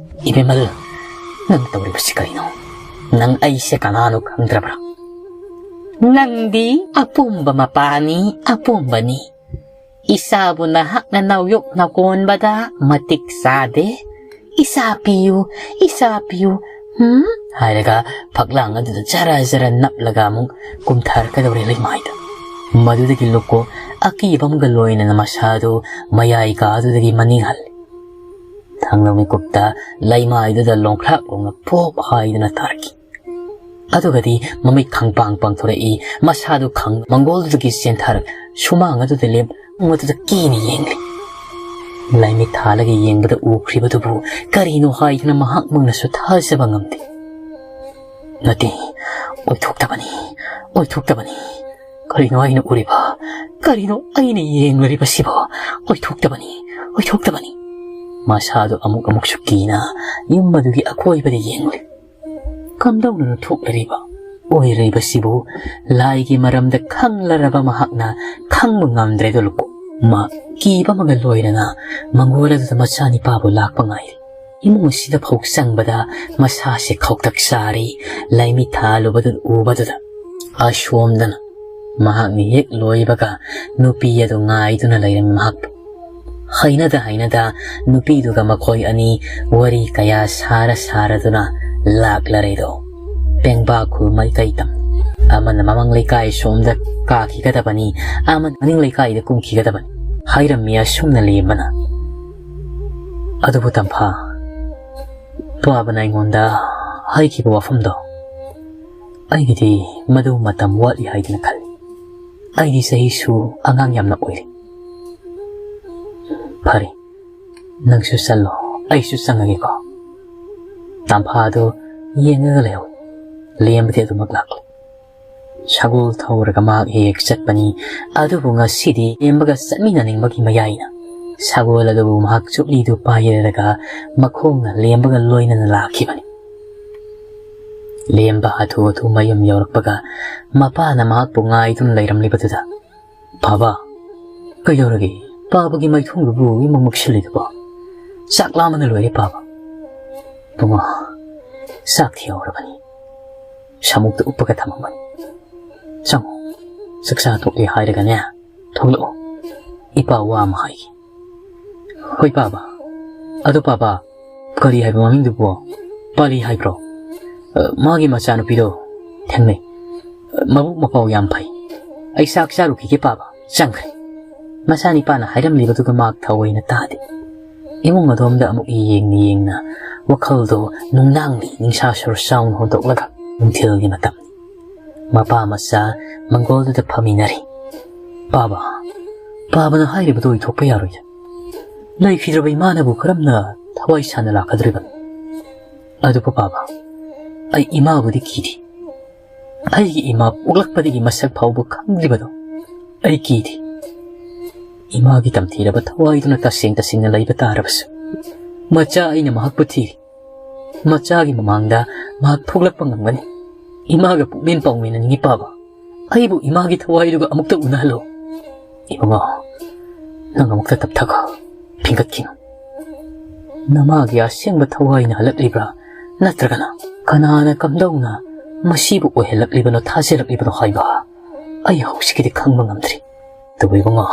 "ꯏꯕꯦꯝꯃꯜ, ꯅꯪ ꯇꯧꯔꯤꯕꯁꯤ ꯀꯔꯤꯅꯣ? ꯅꯪ ꯑꯩꯁꯦ ꯀꯅꯥꯅꯣ ꯈꯪꯗ꯭ꯔꯕ꯭ꯔꯥ? ꯅꯪꯗꯤ ꯑꯄꯨꯝꯕ ꯃꯄꯥꯅꯤ, ꯑꯄꯨꯝꯕꯅꯤ꯫ ꯏꯆꯥꯕꯨ ꯅꯍꯥꯛꯅ ꯅꯥꯎꯌꯣꯛ ꯅꯀꯣꯟꯕꯗ ꯃꯇꯤꯛ ꯆꯥꯗꯦ꯫ ꯏꯆꯥ ꯄꯤꯌꯨ, ꯏꯆꯥ ꯄꯤꯌꯨ, ꯍꯨꯝ?" ꯍꯥꯏꯔꯒ ꯐꯛꯂꯥꯡ ꯑꯗꯨꯗ ꯖꯔ ꯖꯔ ꯅꯞꯂꯒ ꯑꯃꯨꯛ ꯀꯨꯝꯊꯔꯛꯀꯗꯧꯔꯦ ꯂꯩꯃꯥꯏꯗ꯫ ꯃꯗꯨꯗꯒꯤ ꯂꯨꯀꯣ ꯑꯀꯤꯕ ꯑꯃꯒ ꯂꯣꯏꯅꯅ ꯃꯁꯥꯗꯨ ꯃꯌꯥꯏ ꯀꯥ ꯑꯗꯨꯗꯒꯤ ꯃꯅꯤꯡ ꯍꯜꯂꯤ꯫ ꯊꯪꯅ ꯃꯤꯀꯨꯞꯇ ꯂꯩꯃꯥꯏꯗꯨꯗ ꯂꯣꯡꯈ꯭ꯔꯥꯛ ꯂꯣꯡꯅ ꯄꯣꯞ ꯍꯥꯏꯗꯨꯅ ꯇꯥꯔꯛꯈꯤ꯫ ꯑꯗꯨꯒꯗꯤ ꯃꯃꯤꯠ ꯈꯪꯄꯥꯡ ꯄꯥꯡꯊꯣꯔꯛꯏ, ꯃꯁꯥꯗꯨ ꯈꯪ ꯃꯪꯒꯣꯜꯗꯨꯗꯒꯤ ꯆꯦꯟꯊꯔꯛ ꯁꯨꯃꯥꯡ ꯑꯗꯨꯗ ꯂꯦꯞ ꯑꯗꯨꯗ ꯀꯤꯅ ꯌꯦꯡꯂꯤ꯫ ꯂꯥꯏꯃꯤꯠ ꯊꯥꯜꯂꯒ ꯌꯦꯡꯕꯗ ꯎꯈ꯭ꯔꯤꯕꯗꯨꯕꯨ ꯀꯔꯤꯅꯣ ꯍꯥꯏꯗꯨꯅ ꯃꯍꯥꯛꯃꯛꯅꯁꯨ ꯊꯥꯖꯕ ꯉꯝꯗꯦ꯫ "ꯅꯠꯇꯦ, ꯑꯣꯏꯊꯣꯛꯇꯕꯅꯤ, ꯑꯣꯏꯊꯣꯛꯇꯕꯅꯤ꯫ ꯀꯔꯤꯅꯣ ꯑꯩꯅ ꯎꯔꯤꯕ? ꯀꯔꯤꯅꯣ ꯑꯩꯅ ꯌꯦꯡꯂꯨꯔꯤꯕꯁꯤꯕꯣ? ꯑꯣꯏꯊꯣꯛꯇꯕꯅꯤ, ꯑꯣꯏꯊꯣꯛꯇꯕꯅꯤ꯫" ꯃꯁꯥꯗꯨ ꯑꯃꯨꯛ ꯑꯃꯨꯛꯁꯨ ꯀꯤꯅ ꯌꯨꯝ ꯑꯗꯨꯒꯤ ꯑꯀꯣꯏꯕꯗ ꯌꯦꯡꯂꯤ꯫ ꯀꯝꯗꯧꯅꯅꯣ ꯊꯣꯛꯂꯔꯤꯕ ꯑꯣꯏꯔꯤꯕꯁꯤꯕꯨ? ꯂꯥꯏꯒꯤ ꯃꯔꯝꯗ ꯈꯪꯂꯔꯕ ꯃꯍꯥꯛꯅ ꯈꯪꯕ ꯉꯝꯗ꯭ꯔꯦꯗꯣ ꯂꯨꯀꯣ꯫ ꯃꯥ ꯀꯤꯕ ꯑꯃꯒ ꯂꯣꯏꯅꯅ ꯃꯪꯒꯣꯜ ꯑꯗꯨꯗ ꯃꯆꯥꯅꯤꯄꯥꯕꯨ ꯂꯥꯛꯄ ꯉꯥꯏꯔꯤ꯫ ꯏꯃꯨꯡ ꯑꯁꯤꯗ ꯐꯥꯎ ꯆꯪꯕꯗ ꯃꯁꯥꯁꯦ ꯈꯧꯇꯛ ꯆꯥꯔꯤ꯫ ꯂꯥꯏꯃꯤꯠ ꯊꯥꯜꯂꯨꯕꯗꯨ ꯎꯕꯗꯨꯗ ꯑꯁꯣꯝꯗꯅ ꯃꯍꯥꯛꯅ ꯍꯦꯛ ꯂꯣꯏꯕꯒ ꯅꯨꯄꯤ ꯑꯗꯨ ꯉꯥꯏꯗꯨꯅ ꯂꯩꯔꯝꯃꯤ ꯃꯍꯥꯛꯄꯨ꯫ ꯍꯩꯅꯗ ꯍꯩꯅꯗ ꯅꯨꯄꯤꯗꯨꯒ ꯃꯈꯣꯏ ꯑꯅꯤ ꯋꯥꯔꯤ ꯀꯌꯥ ꯁꯥꯔ ꯁꯥꯔꯗꯨꯅ ꯂꯥꯛꯂꯔꯦꯗꯣ꯫ ꯄꯦꯡꯕꯥ ꯈꯨꯜ ꯃꯥꯏꯀꯩ ꯇꯝ꯫ ꯑꯃꯅ ꯃꯃꯥꯡ ꯂꯩꯀꯥꯏ ꯁꯣꯝꯗ ꯀꯥꯈꯤꯒꯗꯕꯅꯤ, ꯑꯃꯅ ꯃꯅꯤꯡ ꯂꯩꯀꯥꯏꯗ ꯀꯨꯝꯈꯤꯒꯗꯕꯅꯤ ꯍꯥꯏꯔꯝꯃꯤ ꯑꯁꯨꯝꯅ ꯂꯦꯝꯕꯅ꯫ ꯑꯗꯨꯕꯨ ꯇꯝꯐꯥ, ꯄꯥꯕꯅ ꯑꯩꯉꯣꯟꯗ ꯍꯥꯏꯈꯤꯕ ꯋꯥꯐꯝꯗꯣ ꯑꯩꯒꯤꯗꯤ ꯃꯗꯨ ꯃꯇꯝ ꯋꯥꯠꯂꯤ ꯍꯥꯏꯗꯨꯅ ꯈꯜꯂꯤ꯫ ꯑꯩꯗꯤ ꯆꯍꯤꯁꯨ ꯑꯉꯥꯡ ꯌꯥꯝꯅ ꯑꯣꯏꯔꯤ꯫ ꯐꯔꯦ, ꯅꯪꯁꯨ ꯆꯠꯂꯣ, ꯑꯩꯁꯨ ꯆꯪꯉꯒꯦꯀꯣ꯫ ꯇꯝꯐꯥꯗꯨ ꯌꯦꯡꯉꯒ ꯂꯩꯍꯧꯏ꯫ ꯂꯦꯝꯕꯗꯤ ꯑꯗꯨꯃꯛ ꯂꯥꯛꯂꯦ꯫ ꯁꯒꯣꯜ ꯊꯧꯔꯒ ꯃꯍꯥꯛ ꯍꯦꯛ ꯍꯦꯛ ꯆꯠꯄꯅꯤ꯫ ꯑꯗꯨꯕꯨ ꯉꯁꯤꯗꯤ ꯂꯦꯝꯕꯒ ꯆꯠꯃꯤꯟꯅꯅꯤꯡꯕꯒꯤ ꯃꯌꯥꯏꯅ ꯁꯒꯣꯜ ꯑꯗꯨꯕꯨ ꯃꯍꯥꯛ ꯆꯨꯞꯂꯤꯗꯨ ꯄꯥꯏꯔꯒ ꯃꯈꯣꯡꯅ ꯂꯦꯝꯕꯒ ꯂꯣꯏꯅꯅ ꯂꯥꯛꯈꯤꯕꯅꯤ꯫ ꯂꯦꯝꯕ ꯍꯥꯊꯨ ꯍꯥꯊꯨ ꯃꯌꯨꯝ ꯌꯧꯔꯛꯄꯒ ꯃꯄꯥꯅ ꯃꯍꯥꯛꯄꯨ ꯉꯥꯏꯗꯨꯅ ꯂꯩꯔꯝꯂꯤꯕꯗꯨꯗ, "ꯄꯥꯕ, ꯀꯩꯗꯧꯔꯒꯦ? ꯄꯥꯕꯒꯤ ꯃꯥꯏꯊꯣꯡꯗꯨꯕꯨ ꯏꯃꯝ ꯃꯝꯁꯤꯜꯂꯤꯗꯨꯕꯣ? ꯆꯥꯛ ꯂꯥꯝꯕꯅ ꯂꯣꯏꯔꯦ ꯄꯥꯕ꯫" "ꯕꯨꯡꯉꯣ, ꯆꯥꯛ ꯊꯤꯍꯧꯔꯕꯅꯤ꯫ ꯁꯥꯃꯨꯛꯇ ꯎꯞꯄꯒ ꯊꯝꯃꯝꯕꯅꯤ꯫ ꯆꯪꯉꯣ, ꯆꯥꯛꯆꯥ ꯇꯣꯛꯂꯦ ꯍꯥꯏꯔꯒꯅꯦ, ꯊꯣꯛꯂꯛꯑꯣ꯫ ꯏꯄꯥ ꯋꯥ ꯑꯃ ꯍꯥꯏꯒꯦ꯫" "ꯍꯣꯏ ꯄꯥꯕ꯫ ꯑꯗꯣ ꯄꯥꯕ, ꯀꯔꯤ ꯍꯥꯏꯕ ꯃꯃꯤꯡꯗꯨꯕꯣ? ꯄꯥꯂꯤ ꯍꯥꯏꯕ꯭ꯔꯣ? ꯑ, ꯃꯥꯒꯤ ꯃꯆꯥꯅꯨꯄꯤꯗꯣ ꯊꯦꯡꯅꯩ꯫ ꯑ, ꯃꯕꯨꯛ ꯃꯄꯥꯎ ꯌꯥꯝ ꯐꯩ꯫ ꯑꯩ ꯆꯥꯛ ꯆꯥꯔꯨꯈꯤꯒꯦ ꯄꯥꯕ꯫" ꯆꯪꯈ꯭ꯔꯦ꯫ ꯃꯆꯥꯅꯤꯄꯥꯅ ꯍꯥꯏꯔꯝꯂꯤꯕꯗꯨꯒ ꯃꯍꯥꯛ ꯊꯑꯣꯏꯅ ꯇꯥꯗꯦ꯫ ꯏꯃꯨꯡ ꯑꯗꯣꯝꯗ ꯑꯃꯨꯛ ꯌꯦꯡꯅ ꯌꯦꯡꯅ ꯋꯥꯈꯜꯗꯣ ꯅꯨꯡꯅꯥꯡꯂꯤ ꯅꯤꯡꯁꯥ ꯁꯣꯔ ꯆꯥꯎꯅ ꯍꯣꯟꯗꯣꯛꯂꯒ ꯅꯨꯡꯊꯤꯜꯒꯤ ꯃꯇꯝꯅꯤ꯫ ꯃꯄꯥ ꯃꯆꯥ ꯃꯪꯒꯣꯜꯗꯨꯗ ꯐꯝꯃꯤꯟꯅꯔꯤ꯫ "ꯄꯥꯕ, ꯄꯥꯕꯅ ꯍꯥꯏꯔꯤꯕꯗꯨ ꯑꯣꯏꯊꯣꯛꯄ ꯌꯥꯔꯣꯏꯗ꯫ ꯂꯩꯈꯤꯗ꯭ꯔꯕ ꯏꯃꯥꯅꯕꯨ ꯀꯔꯝꯅ ꯊꯋꯥꯏ ꯁꯥꯅ ꯂꯥꯛꯀꯗꯧꯔꯤꯕꯅꯣ? ꯑꯗꯨꯕꯨ ꯄꯥꯕ, ꯑꯩ ꯏꯃꯥꯕꯨꯗꯤ ꯀꯤꯗꯦ꯫ ꯑꯩꯒꯤ ꯏꯃꯥ ꯄꯣꯛꯂꯛꯄꯗꯒꯤ ꯃꯁꯛ ꯐꯥꯎꯕ ꯈꯪꯗ꯭ꯔꯤꯕꯗꯣ ꯑꯩ ꯀꯤꯗꯦ꯫ ꯏꯃꯥꯒꯤ ꯇꯝꯊꯤꯔꯕ ꯊꯋꯥꯏꯗꯨꯅ ꯇꯁꯦꯡ ꯇꯁꯦꯡꯅ ꯂꯩꯕ ꯇꯥꯔꯕꯁꯨ, ꯃꯆꯥ ꯑꯩꯅ ꯃꯍꯥꯛꯄꯨ ꯊꯤꯔꯤ꯫ ꯃꯆꯥꯒꯤ ꯃꯃꯥꯡꯗ ꯃꯍꯥꯛ ꯊꯣꯛꯂꯛꯄ ꯉꯝꯒꯅꯤ꯫ ꯏꯃꯥꯒ ꯄꯨꯛꯃꯦꯟ ꯄꯥꯎꯃꯤꯟꯅꯅꯤꯡꯉꯤ ꯄꯥꯕ꯫ ꯑꯩꯕꯨ ꯏꯃꯥꯒꯤ ꯊꯋꯥꯏꯗꯨꯒ ꯑꯃꯨꯛꯇ ꯎꯅꯍꯜꯂꯣ꯫" "ꯏꯕꯨꯡꯉꯣ, ꯅꯪ ꯑꯃꯨꯛꯇ ꯇꯞꯊꯈꯣ, ꯐꯤꯡꯒꯠꯈꯤꯅꯨ꯫ ꯅꯃꯥꯒꯤ ꯑꯁꯦꯡꯕ ꯊꯋꯥꯏꯅ ꯍꯜꯂꯛꯂꯤꯕ꯭ꯔꯥ, ꯅꯠꯇ꯭ꯔꯒꯅ ꯀꯅꯥꯅ ꯀꯝꯗꯧꯅ ꯃꯁꯤꯕꯨ ꯑꯣꯏꯍꯜꯂꯛꯂꯤꯕꯅꯣ, ꯊꯥꯖꯔꯛꯂꯤꯕꯅꯣ ꯍꯥꯏꯕ ꯑꯩ ꯍꯧꯖꯤꯛꯀꯤꯗꯤ ꯈꯪꯕ ꯉꯝꯗ꯭ꯔꯤ꯫ ꯑꯗꯨꯕꯨ ꯏꯕꯨꯡꯉꯣ,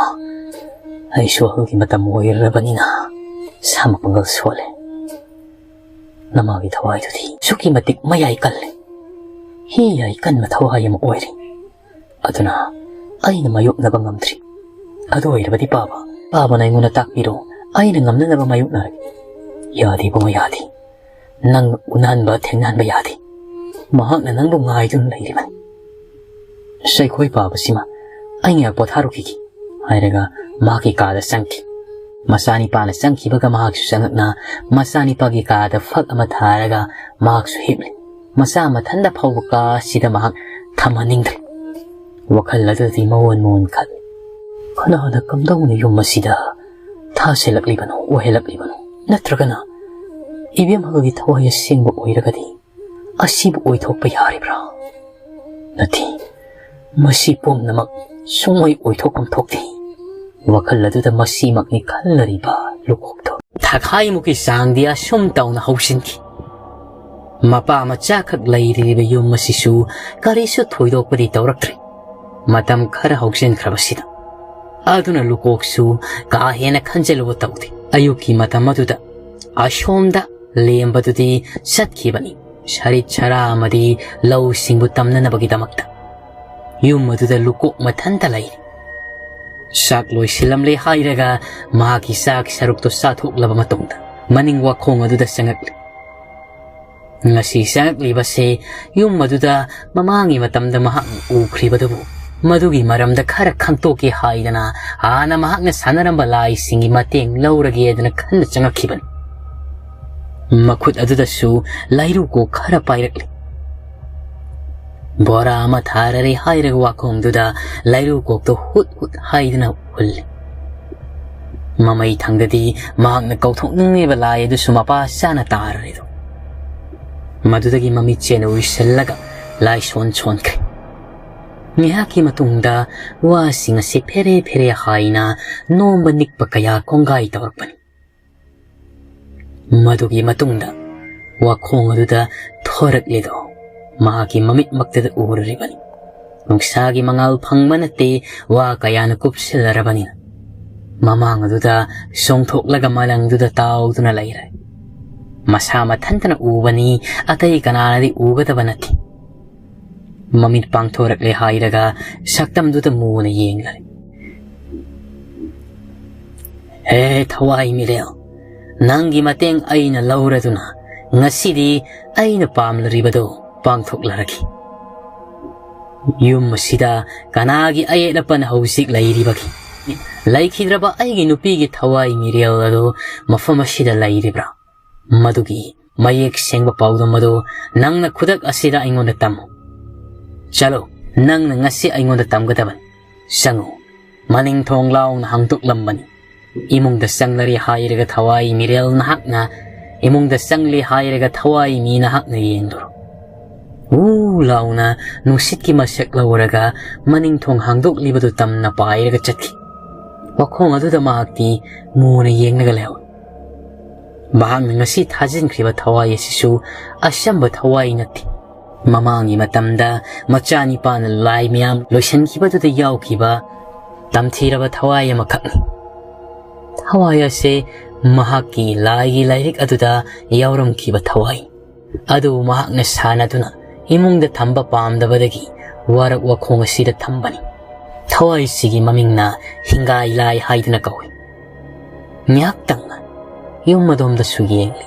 ꯑꯩꯁꯨ ꯑꯍꯜꯒꯤ ꯃꯇꯝ ꯑꯣꯏꯔꯕꯅꯤꯅ ꯁꯥ ꯃꯄꯥꯡꯒꯜ ꯁꯣꯜꯂꯦ꯫ ꯅꯃꯥꯒꯤ ꯊꯋꯥꯏꯗꯨꯗꯤ ꯑꯁꯨꯛꯀꯤ ꯃꯇꯤꯛ ꯃꯌꯥꯏ ꯀꯜꯂꯦ꯫ ꯍꯤ ꯌꯥꯏ ꯀꯟꯕ ꯊꯋꯥꯏ ꯑꯃ ꯑꯣꯏꯔꯤ꯫ ꯑꯗꯨꯅ ꯑꯩꯅ ꯃꯥꯌꯣꯛꯅꯕ ꯉꯝꯗ꯭ꯔꯤ꯫ ꯑꯗꯨ ꯑꯣꯏꯔꯕꯗꯤ ꯄꯥꯕ, ꯄꯥꯕꯅ ꯑꯩꯉꯣꯟꯗ ꯇꯥꯛꯄꯤꯔꯣ꯫ ꯑꯩꯅ ꯉꯝꯅꯅꯕ ꯃꯥꯌꯣꯛꯅꯔꯒꯦ꯫" "ꯌꯥꯗꯦ ꯏꯕꯨꯡꯉꯣ, ꯌꯥꯗꯦ꯫ ꯅꯪ ꯎꯅꯍꯟꯕ, ꯊꯦꯡꯅꯍꯟꯕ ꯌꯥꯗꯦ꯫ ꯃꯍꯥꯛꯅ ꯅꯪꯕꯨ ꯉꯥꯏꯗꯨꯅ ꯂꯩꯔꯤꯕꯅꯤ꯫ ꯁꯩꯈꯣꯏ ꯄꯥꯕꯁꯤꯃ ꯑꯩ ꯉꯥꯏꯍꯥꯛ ꯄꯣꯊꯥꯔꯨꯈꯤꯒꯦ," ꯍꯥꯏꯔꯒ ꯃꯍꯥꯛꯀꯤ ꯀꯥꯗ ꯆꯪꯈꯤ꯫ ꯃꯆꯥꯅꯤꯄꯥꯅ ꯆꯪꯈꯤꯕꯒ ꯃꯍꯥꯛꯁꯨ ꯆꯪꯂꯛꯅ ꯃꯆꯥꯅꯤꯄꯥꯒꯤ ꯀꯥꯗ ꯐꯛ ꯑꯃ ꯊꯥꯔꯒ ꯃꯍꯥꯛꯁꯨ ꯍꯤꯞꯂꯦ꯫ ꯃꯆꯥ ꯃꯊꯟꯗ ꯐꯥꯎꯕ ꯀꯥ ꯑꯁꯤꯗ ꯃꯍꯥꯛ ꯊꯝꯍꯟꯅꯤꯡꯗ꯭ꯔꯦ꯫ ꯋꯥꯈꯜ ꯑꯗꯨꯗꯤ ꯃꯑꯣꯟ ꯃꯑꯣꯟ ꯈꯜꯂꯤ꯫ ꯀꯅꯥꯅ ꯀꯝꯗꯧꯅ ꯌꯨꯝ ꯑꯁꯤꯗ ꯊꯥꯁꯤꯜꯂꯛꯂꯤꯕꯅꯣ, ꯑꯣꯏꯍꯜꯂꯛꯂꯤꯕꯅꯣ? ꯅꯠꯇ꯭ꯔꯒꯅ ꯏꯕꯦꯝꯃꯒꯤ ꯊꯋꯥꯏ ꯑꯁꯦꯡꯕ ꯑꯣꯏꯔꯒꯗꯤ ꯑꯁꯤꯕꯨ ꯑꯣꯏꯊꯣꯛꯄ ꯌꯥꯔꯤꯕ꯭ꯔꯥ? ꯅꯠꯇꯦ, ꯃꯁꯤ ꯄꯨꯝꯅꯃꯛ ꯁꯨꯡꯑꯣꯏ ꯑꯣꯏꯊꯣꯛꯐꯝ ꯊꯣꯛꯇꯦ꯫ ꯋꯥꯈꯜ ꯑꯗꯨꯗ ꯃꯁꯤꯃꯛꯅꯤ ꯈꯜꯂꯔꯤꯕ ꯂꯨꯀꯣꯛꯇꯣ꯫ ꯊꯥꯈꯥꯏꯃꯨꯛꯀꯤ ꯆꯥꯡꯗꯤ ꯑꯁꯨꯝ ꯇꯧꯅ ꯍꯧꯖꯤꯟꯈꯤ꯫ ꯃꯄꯥ ꯃꯆꯥꯈꯛ ꯂꯩꯔꯤꯕ ꯌꯨꯝ ꯑꯁꯤꯁꯨ ꯀꯔꯤꯁꯨ ꯊꯣꯏꯗꯣꯛꯄꯗꯤ ꯇꯧꯔꯛꯇ꯭ꯔꯦ꯫ ꯃꯇꯝ ꯈꯔ ꯍꯧꯖꯤꯟꯈ꯭ꯔꯕꯁꯤꯗ꯫ ꯑꯗꯨꯅ ꯂꯨꯀꯣꯛꯁꯨ ꯀꯥ ꯍꯦꯟꯅ ꯈꯟꯖꯤꯜꯂꯨꯕ ꯇꯧꯗꯦ꯫ ꯑꯌꯨꯛꯀꯤ ꯃꯇꯝ ꯑꯗꯨꯗ ꯑꯁꯣꯝꯗ ꯂꯦꯝꯕꯗꯨꯗꯤ ꯆꯠꯈꯤꯕꯅꯤ꯫ ꯁꯔꯤꯠ ꯁꯔꯥ ꯑꯃꯗꯤ ꯂꯧꯁꯤꯡꯕꯨ ꯇꯝꯅꯅꯕꯒꯤꯗꯃꯛꯇ꯫ ꯌꯨꯝ ꯑꯗꯨꯗ ꯂꯨꯀꯣꯛ ꯃꯊꯟꯇ ꯂꯩꯔꯤ꯫ ꯆꯥꯛ ꯂꯣꯏꯁꯤꯜꯂꯝꯂꯦ ꯍꯥꯏꯔꯒ ꯃꯍꯥꯛꯀꯤ ꯆꯥꯛ ꯁꯔꯨꯛꯇꯨ ꯆꯥꯊꯣꯛꯂꯕ ꯃꯇꯨꯡꯗ ꯃꯅꯤꯡ ꯋꯥꯈꯣꯡ ꯑꯗꯨꯗ ꯆꯪꯉꯛꯂꯤ꯫ ꯉꯁꯤ ꯆꯪꯉꯛꯂꯤꯕꯁꯦ ꯌꯨꯝ ꯑꯗꯨꯗ ꯃꯃꯥꯡꯒꯤ ꯃꯇꯝꯗ ꯃꯍꯥꯛꯅ ꯎꯈ꯭ꯔꯤꯕꯗꯨꯕꯨ ꯃꯗꯨꯒꯤ ꯃꯔꯝꯗ ꯈꯔ ꯈꯪꯇꯣꯛꯀꯦ ꯍꯥꯏꯗꯅ ꯍꯥꯟꯅ ꯃꯍꯥꯛꯅ ꯁꯥꯟꯅꯔꯝꯕ ꯂꯥꯏꯁꯤꯡꯒꯤ ꯃꯇꯦꯡ ꯂꯧꯔꯒꯦꯗꯅ ꯈꯟꯅ ꯆꯪꯉꯛꯈꯤꯕꯅꯤ꯫ ꯃꯈꯨꯠ ꯑꯗꯨꯗꯁꯨ ꯂꯥꯏꯔꯨꯀꯣꯛ ꯈꯔ ꯄꯥꯏꯔꯛꯂꯤ꯫ ꯕꯣꯔꯥ ꯑꯃ ꯊꯥꯔꯔꯦ ꯍꯥꯏꯔꯒ ꯋꯥꯈꯣꯡꯗꯨꯗ ꯂꯥꯏꯔꯨꯀꯣꯛꯇꯣ ꯍꯨꯠ ꯍꯨꯠ ꯍꯥꯏꯗꯨꯅ ꯍꯨꯜꯂꯤ꯫ ꯃꯃꯩ ꯊꯪꯗꯗꯤ ꯃꯍꯥꯛꯅ ꯀꯧꯊꯣꯛꯅꯤꯡꯂꯤꯕ ꯂꯥꯏ ꯑꯗꯨꯁꯨ ꯃꯄꯥ ꯆꯥꯅ ꯇꯥꯔꯔꯤꯗꯣ꯫ ꯃꯗꯨꯗꯒꯤ ꯃꯃꯤꯠꯁꯦꯟ ꯎꯏꯁꯤꯜꯂꯒ ꯂꯥꯏꯁꯣꯟ ꯁꯣꯟꯈ꯭ꯔꯦ꯫ ꯉꯥꯏꯍꯥꯛꯀꯤ ꯃꯇꯨꯡꯗ ꯋꯥꯁꯤꯡ ꯑꯁꯤ ꯐꯦꯔꯦ ꯐꯦꯔꯦ ꯍꯥꯏꯅ ꯅꯣꯝꯕ ꯅꯤꯛꯄ ꯀꯌꯥ ꯀꯣꯡꯒꯥꯏ ꯇꯧꯔꯛꯄꯅꯤ꯫ ꯃꯗꯨꯒꯤ ꯃꯇꯨꯡꯗ ꯋꯥꯈꯣꯡ ꯑꯗꯨꯗ ꯊꯣꯔꯛꯂꯤꯗꯣ ꯃꯍꯥꯛꯀꯤ ꯃꯃꯤꯠꯃꯛꯇꯗ ꯎꯔꯨꯔꯤꯕꯅꯤ꯫ ꯅꯨꯡꯁꯥꯒꯤ ꯃꯉꯥꯜ ꯐꯪꯕ ꯅꯠꯇꯦ, ꯋꯥ ꯀꯌꯥꯅ ꯀꯨꯞꯁꯤꯜꯂꯔꯕꯅꯤꯅ꯫ ꯃꯃꯥꯡ ꯑꯗꯨꯗ ꯆꯣꯡꯊꯣꯛꯂꯒ ꯃꯂꯪꯗꯨꯗ ꯇꯥꯎꯗꯨꯅ ꯂꯩꯔꯦ꯫ ꯃꯁꯥ ꯃꯊꯟꯇꯅ ꯎꯕꯅꯤ, ꯑꯇꯩ ꯀꯅꯥꯅꯗꯤ ꯎꯒꯗꯕ ꯅꯠꯇꯦ꯫ ꯃꯃꯤꯠ ꯄꯥꯡꯊꯣꯔꯛꯂꯦ ꯍꯥꯏꯔꯒ ꯁꯛꯇꯝꯗꯨꯗ ꯃꯨꯅ ꯌꯦꯡꯂꯔꯦ꯫ "ꯍꯦ ꯊꯋꯥꯏ ꯃꯤꯔꯦꯜ, ꯅꯪꯒꯤ ꯃꯇꯦꯡ ꯑꯩꯅ ꯂꯧꯔꯗꯨꯅ ꯉꯁꯤꯗꯤ ꯑꯩꯅ ꯄꯥꯝꯂꯔꯤꯕꯗꯨ ꯄꯥꯡꯊꯣꯛꯂꯔꯒꯦ꯫ ꯌꯨꯝ ꯑꯁꯤꯗ ꯀꯅꯥꯒꯤ ꯑꯌꯦꯠ ꯑꯄꯟ ꯍꯧꯖꯤꯛ ꯂꯩꯔꯤꯕꯒꯦ? ꯂꯩꯈꯤꯗ꯭ꯔꯕ ꯑꯩꯒꯤ ꯅꯨꯄꯤꯒꯤ ꯊꯋꯥꯏ ꯃꯤꯔꯦꯜ ꯑꯗꯨ ꯃꯐꯝ ꯑꯁꯤꯗ ꯂꯩꯔꯤꯕ꯭ꯔꯥ? ꯃꯗꯨꯒꯤ ꯃꯌꯦꯛ ꯁꯦꯡꯕ ꯄꯥꯎꯗꯝ ꯑꯗꯨ ꯅꯪꯅ ꯈꯨꯗꯛ ꯑꯁꯤꯗ ꯑꯩꯉꯣꯟꯗ ꯇꯝꯃꯨ꯫ ꯆꯠꯂꯨ, ꯅꯪꯅ ꯉꯁꯤ ꯑꯩꯉꯣꯟꯗ ꯇꯝꯒꯗꯕꯅꯤ꯫ ꯆꯪꯉꯨ, ꯃꯅꯤꯡ ꯊꯣꯡ ꯂꯥꯎꯅ ꯍꯥꯡꯗꯣꯛꯂꯝꯕꯅꯤ꯫ ꯏꯃꯨꯡꯗ ꯆꯪꯂꯔꯦ ꯍꯥꯏꯔꯒ ꯊꯋꯥꯏ ꯃꯤꯔꯦꯜ ꯅꯍꯥꯛꯅ, ꯏꯃꯨꯡꯗ ꯆꯪꯂꯦ ꯍꯥꯏꯔꯒ ꯊꯋꯥꯏ ꯃꯤ ꯅꯍꯥꯛꯅ ꯌꯦꯡꯂꯨꯔꯣ꯫ ꯎ ꯂꯥꯎꯅ ꯅꯨꯡꯁꯤꯠꯀꯤ ꯃꯁꯛ ꯂꯧꯔꯒ ꯃꯅꯤꯡ ꯊꯣꯡ ꯍꯥꯡꯗꯣꯛꯂꯤꯕꯗꯨ ꯇꯝꯅ ꯄꯥꯏꯔꯒ ꯆꯠꯈꯤ꯫ ꯋꯥꯈꯣꯡ ꯑꯗꯨꯗ ꯃꯍꯥꯛꯇꯤ ꯃꯨꯅ ꯌꯦꯡꯂꯒ ꯂꯩꯍꯧꯏ꯫ ꯃꯍꯥꯛꯅ ꯉꯁꯤ ꯊꯥꯖꯤꯟꯈ꯭ꯔꯤꯕ ꯊꯋꯥꯏ ꯑꯁꯤꯁꯨ ꯑꯆꯝꯕ ꯊꯋꯥꯏ ꯅꯠꯇꯦ꯫ ꯃꯃꯥꯡꯒꯤ ꯃꯇꯝꯗ ꯃꯆꯥꯅꯤꯄꯥꯅ ꯂꯥꯏ ꯃꯌꯥꯝ ꯂꯣꯏꯁꯤꯟꯈꯤꯕꯗꯨꯗ ꯌꯥꯎꯈꯤꯕ ꯇꯝꯊꯤꯔꯕ ꯊꯋꯥꯏ ꯑꯃꯈꯛꯅꯤ꯫ ꯊꯋꯥꯏ ꯑꯁꯤ ꯃꯍꯥꯛꯀꯤ ꯂꯥꯏꯒꯤ ꯂꯥꯏꯔꯤꯛ ꯑꯗꯨꯗ ꯌꯥꯎꯔꯝꯈꯤꯕ ꯊꯋꯥꯏ꯫ ꯑꯗꯨꯕꯨ ꯃꯍꯥꯛꯅ ꯁꯥꯟꯅꯗꯨꯅ ꯏꯃꯨꯡꯗ ꯊꯝꯕ ꯄꯥꯝꯗꯕꯗꯒꯤ ꯋꯥꯔꯛ ꯋꯥꯈꯣꯡ ꯑꯁꯤꯗ ꯊꯝꯕꯅꯤ꯫ ꯊꯋꯥꯏꯁꯤꯒꯤ ꯃꯃꯤꯡꯅ ꯍꯤꯡꯒꯥꯏ ꯂꯥꯏ ꯍꯥꯏꯗꯨꯅ ꯀꯧꯏ꯫ ꯉꯥꯏꯍꯥꯛꯇꯪ ꯌꯨꯝ ꯑꯗꯣꯝꯗꯁꯨ ꯌꯦꯡꯂꯤ,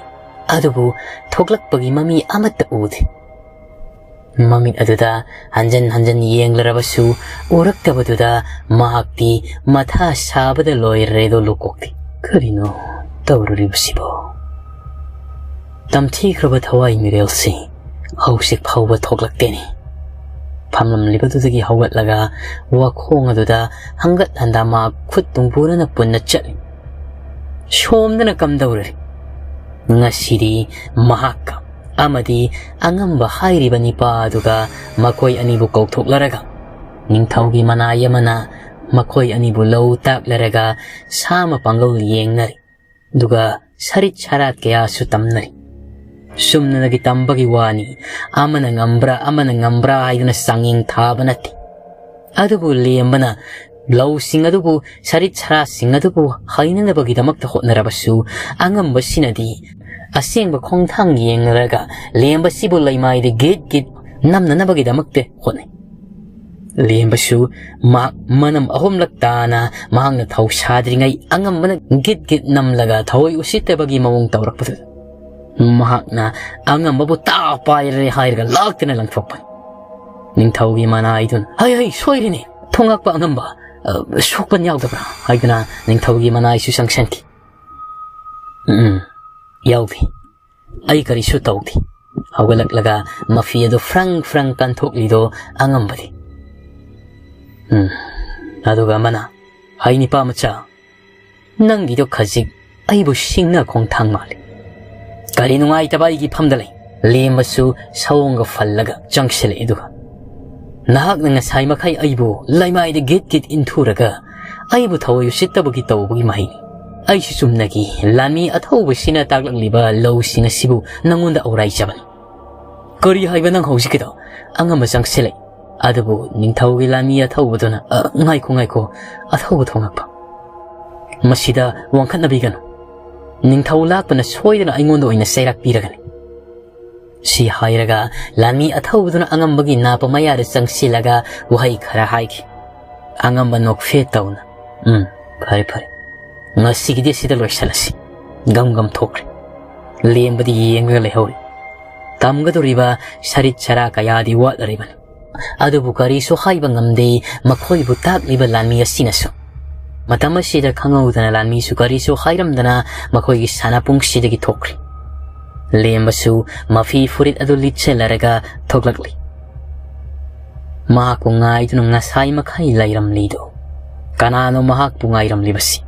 ꯑꯗꯨꯕꯨ ꯊꯣꯛꯂꯛꯄꯒꯤ ꯃꯃꯤ ꯑꯃꯠꯇ ꯎꯗꯦ꯫ ꯃꯃꯤꯠ ꯑꯗꯨꯗ ꯍꯟꯖꯟ ꯍꯟꯖꯟ ꯌꯦꯡꯂꯔꯕꯁꯨ ꯎꯔꯛꯇꯕꯗꯨꯗ ꯃꯍꯥꯛꯇꯤ ꯃꯊꯥ ꯁꯥꯕꯗ ꯂꯣꯏꯔꯦꯗꯣ ꯂꯨꯀꯣꯛꯇꯤ꯫ ꯀꯔꯤꯅꯣ ꯇꯧꯔꯨꯔꯤꯕꯁꯤꯕꯣ? ꯇꯝꯊꯤꯈ꯭ꯔꯕ ꯊꯋꯥꯏ ꯃꯤꯔꯦꯜꯁꯤ ꯍꯧꯖꯤꯛ ꯐꯥꯎꯕ ꯊꯣꯛꯂꯛꯇꯦꯅꯦ꯫ ꯐꯝꯂꯝꯂꯤꯕꯗꯨꯗꯒꯤ ꯍꯧꯒꯠꯂꯒ ꯋꯥꯈꯣꯡ ꯑꯗꯨꯗ ꯍꯪꯒꯠ ꯍꯟꯗꯥ ꯃꯍꯥꯛ ꯈꯨꯠ ꯇꯨꯡꯕꯨꯔꯅ ꯄꯨꯟꯅ ꯆꯠꯂꯤ꯫ ꯁꯣꯝꯗꯅ ꯀꯝꯗꯧꯔꯔꯤ? ꯉꯁꯤꯗꯤ ꯃꯍꯥꯛꯀ ꯑꯃꯗꯤ ꯑꯉꯝꯕ ꯍꯥꯏꯔꯤꯕ ꯅꯤꯄꯥ ꯑꯗꯨꯒ ꯃꯈꯣꯏ ꯑꯅꯤꯕꯨ ꯀꯧꯊꯣꯛꯂꯔꯒ ꯅꯤꯡꯊꯧꯒꯤ ꯃꯅꯥꯏ ꯑꯃꯅ ꯃꯈꯣꯏ ꯑꯅꯤꯕꯨ ꯂꯧ ꯇꯥꯛꯂꯔꯒ ꯁꯥ ꯑꯃ ꯄꯥꯡꯒꯜ ꯌꯦꯡꯅꯔꯤ꯫ ꯑꯗꯨꯒ ꯁꯔꯤꯠ ꯁꯔꯥꯠ ꯀꯌꯥꯁꯨ ꯇꯝꯅꯔꯤ꯫ ꯆꯨꯝꯅꯒꯤ ꯇꯝꯕꯒꯤ ꯋꯥꯅꯤ, ꯑꯃꯅ ꯉꯝꯕ꯭ꯔꯥ ꯑꯃꯅ ꯉꯝꯕ꯭ꯔꯥ ꯍꯥꯏꯗꯨꯅ ꯆꯥꯡꯌꯦꯡ ꯊꯥꯕ ꯅꯠꯇꯦ꯫ ꯑꯗꯨꯕꯨ ꯂꯦꯝꯕꯅ ꯂꯧꯁꯤꯡ ꯑꯗꯨꯕꯨ, ꯁꯔꯤꯠ ꯁꯔꯥꯠꯁꯤꯡ ꯑꯗꯨꯕꯨ ꯍꯩꯅꯅꯕꯒꯤꯗꯃꯛꯇ ꯍꯣꯠꯅꯔꯕꯁꯨ ꯑꯉꯝꯕꯁꯤꯅꯗꯤ ꯑꯁꯦꯡꯕ ꯈꯣꯡꯊꯥꯡ ꯌꯦꯡꯂꯒ ꯂꯦꯝꯕꯁꯤꯕꯨ ꯂꯩꯃꯥꯏꯗ ꯒꯤꯠ ꯒꯤꯠ ꯅꯝꯅꯅꯕꯒꯤꯗꯃꯛꯇ ꯍꯣꯠꯅꯩ꯫ ꯂꯦꯝꯕꯁꯨ ꯃꯍꯥꯛ ꯃꯅꯝ ꯑꯍꯨꯝꯂꯛ ꯇꯥꯅ ꯃꯍꯥꯛꯅ ꯊꯧ ꯁꯥꯗ꯭ꯔꯤꯉꯩ ꯑꯉꯝꯕꯅ ꯒꯤꯠ ꯒꯤꯠ ꯅꯝꯂꯒ ꯊꯑꯣꯏ ꯎꯁꯤꯠꯇꯕꯒꯤ ꯃꯑꯣꯡ ꯇꯧꯔꯛꯄꯗꯨꯗ ꯃꯍꯥꯛꯅ ꯑꯉꯝꯕꯕꯨ ꯇꯥ ꯄꯥꯏꯔꯦ ꯍꯥꯏꯔꯒ ꯂꯥꯛꯇꯅ ꯂꯪꯊꯣꯛꯄꯅꯤ꯫ ꯅꯤꯡꯊꯧꯒꯤ ꯃꯅꯥꯏꯗꯨꯅ, "ꯍꯩ, ꯍꯩ, ꯁꯣꯏꯔꯤꯅꯦ, ꯊꯣꯉꯛꯄ ꯑꯉꯝꯕ, ꯑ, ꯁꯣꯛꯄꯟ ꯌꯥꯎꯗꯕ꯭ꯔꯥ?" ꯍꯥꯏꯗꯨꯅ ꯅꯤꯡꯊꯧꯒꯤ ꯃꯅꯥꯏꯁꯨ ꯆꯪꯁꯟꯈꯤ꯫ "ꯎꯝ, ꯎꯝ, ꯌꯥꯎꯗꯦ꯫ ꯑꯩ ꯀꯔꯤꯁꯨ ꯇꯧꯗꯦ꯫" ꯍꯧꯒꯠꯂꯛꯂꯒ ꯃꯐꯤ ꯑꯗꯨ ꯐ꯭ꯔꯪ ꯐ꯭ꯔꯪ ꯀꯟꯊꯣꯛꯂꯤꯗꯣ ꯑꯉꯝꯕꯗꯤ꯫ ꯎꯝ, ꯑꯗꯨꯒ ꯑꯃꯅ, "ꯍꯩ ꯅꯤꯄꯥ ꯃꯆꯥ, ꯅꯪꯒꯤꯗꯣ ꯈꯖꯤꯛ ꯑꯩꯕꯨ ꯁꯤꯡꯅ ꯈꯣꯡꯊꯥꯡ ꯃꯥꯜꯂꯤ꯫ ꯀꯔꯤ ꯅꯨꯡꯉꯥꯏꯇꯕ ꯑꯩꯒꯤ ꯐꯝꯗ ꯂꯩ?" ꯂꯦꯝꯕꯁꯨ ꯁꯑꯣꯡꯒ ꯐꯜꯂꯒ ꯆꯪꯁꯤꯜꯂꯛꯏ꯫ ꯑꯗꯨꯒ, "ꯅꯍꯥꯛꯅ ꯉꯁꯥꯏ ꯃꯈꯩ ꯑꯩꯕꯨ ꯂꯩꯃꯥꯏꯗ ꯒꯤꯠ ꯒꯤꯠ ꯏꯟꯊꯨꯔꯒ ꯑꯩꯕꯨ ꯊꯑꯣꯏ ꯎꯁꯤꯠꯇꯕꯒꯤ ꯇꯧꯕꯒꯤ ꯃꯍꯩꯅꯤ꯫ ꯑꯩꯁꯨ ꯆꯨꯝꯅꯒꯤ ꯂꯥꯟꯃꯤ ꯑꯊꯧꯕꯁꯤꯅ ꯇꯥꯛꯂꯛꯂꯤꯕ ꯂꯧꯁꯤꯡ ꯑꯁꯤꯕꯨ ꯅꯪꯉꯣꯟꯗ ꯑꯧꯔꯥꯏꯖꯕꯅꯤ꯫" "ꯀꯔꯤ ꯍꯥꯏꯕ ꯅꯪ ꯍꯧꯖꯤꯛꯀꯤꯗꯣ?" ꯑꯉꯝꯕ ꯆꯪꯁꯤꯜꯂꯛꯏ꯫ ꯑꯗꯨꯕꯨ ꯅꯤꯡꯊꯧꯒꯤ ꯂꯥꯟꯃꯤ ꯑꯊꯧꯕꯗꯨꯅ, "ꯑ, ꯉꯥꯏꯈꯣ, ꯉꯥꯏꯈꯣ, ꯑꯊꯧꯕ ꯊꯣꯉꯛꯄ꯫ ꯃꯁꯤꯗ ꯋꯥꯡꯈꯠꯅꯕꯤꯒꯅꯨ꯫ ꯅꯤꯡꯊꯧ ꯂꯥꯛꯄꯅ ꯁꯣꯏꯗꯅ ꯑꯩꯉꯣꯟꯗ ꯑꯣꯏꯅ ꯆꯩꯔꯥꯛ ꯄꯤꯔꯒꯅꯤ꯫" ꯁꯤ ꯍꯥꯏꯔꯒ ꯂꯥꯟꯃꯤ ꯑꯊꯧꯕꯗꯨꯅ ꯑꯉꯝꯕꯒꯤ ꯅꯥꯄ ꯃꯌꯥꯗ ꯆꯪꯁꯤꯜꯂꯒ ꯋꯥꯍꯩ ꯈꯔ ꯍꯥꯏꯈꯤ꯫ ꯑꯉꯝꯕ ꯅꯣꯛꯐꯦꯠ ꯇꯧꯅ, "ꯎꯝ, ꯐꯔꯦ, ꯐꯔꯦ꯫ ꯉꯁꯤꯒꯤꯗꯤ ꯑꯁꯤꯗ ꯂꯣꯏꯁꯤꯜꯂꯁꯤ꯫" ꯒꯝ ꯒꯝ ꯊꯣꯛꯈ꯭ꯔꯦ꯫ ꯂꯦꯝꯕꯗꯤ ꯌꯦꯡꯂꯒ ꯂꯩꯍꯧꯔꯤ꯫ ꯇꯝꯒꯗꯧꯔꯤꯕ ꯁꯔꯤꯠ ꯁꯔꯥ ꯀꯌꯥꯗꯤ ꯋꯥꯠꯂꯔꯤꯕꯅꯤ꯫ ꯑꯗꯨꯕꯨ ꯀꯔꯤꯁꯨ ꯍꯥꯏꯕ ꯉꯝꯗꯦ ꯃꯈꯣꯏꯕꯨ ꯇꯥꯛꯂꯤꯕ ꯂꯥꯟꯃꯤ ꯑꯁꯤꯅꯁꯨ꯫ ꯃꯇꯝ ꯑꯁꯤꯗ ꯈꯪꯍꯧꯗꯅ ꯂꯥꯟꯃꯤꯁꯨ ꯀꯔꯤꯁꯨ ꯍꯥꯏꯔꯝꯗꯅ ꯃꯈꯣꯏꯒꯤ ꯁꯥꯟꯅꯄꯨꯡꯁꯤꯗꯒꯤ ꯊꯣꯛꯈ꯭ꯔꯦ꯫ ꯂꯦꯝꯕꯁꯨ ꯃꯐꯤ ꯐꯨꯔꯤꯠ ꯑꯗꯨ ꯂꯤꯠꯁꯤꯜꯂꯔꯒ ꯊꯣꯛꯂꯛꯂꯤ꯫ ꯃꯍꯥꯛꯄꯨ ꯉꯥꯏꯗꯨꯅ ꯉꯁꯥꯏ ꯃꯈꯩ ꯂꯩꯔꯝꯂꯤꯗꯨ ꯀꯅꯥꯅꯣ ꯃꯍꯥꯛꯄꯨ ꯉꯥꯏꯔꯝꯂꯤꯕꯁꯤ?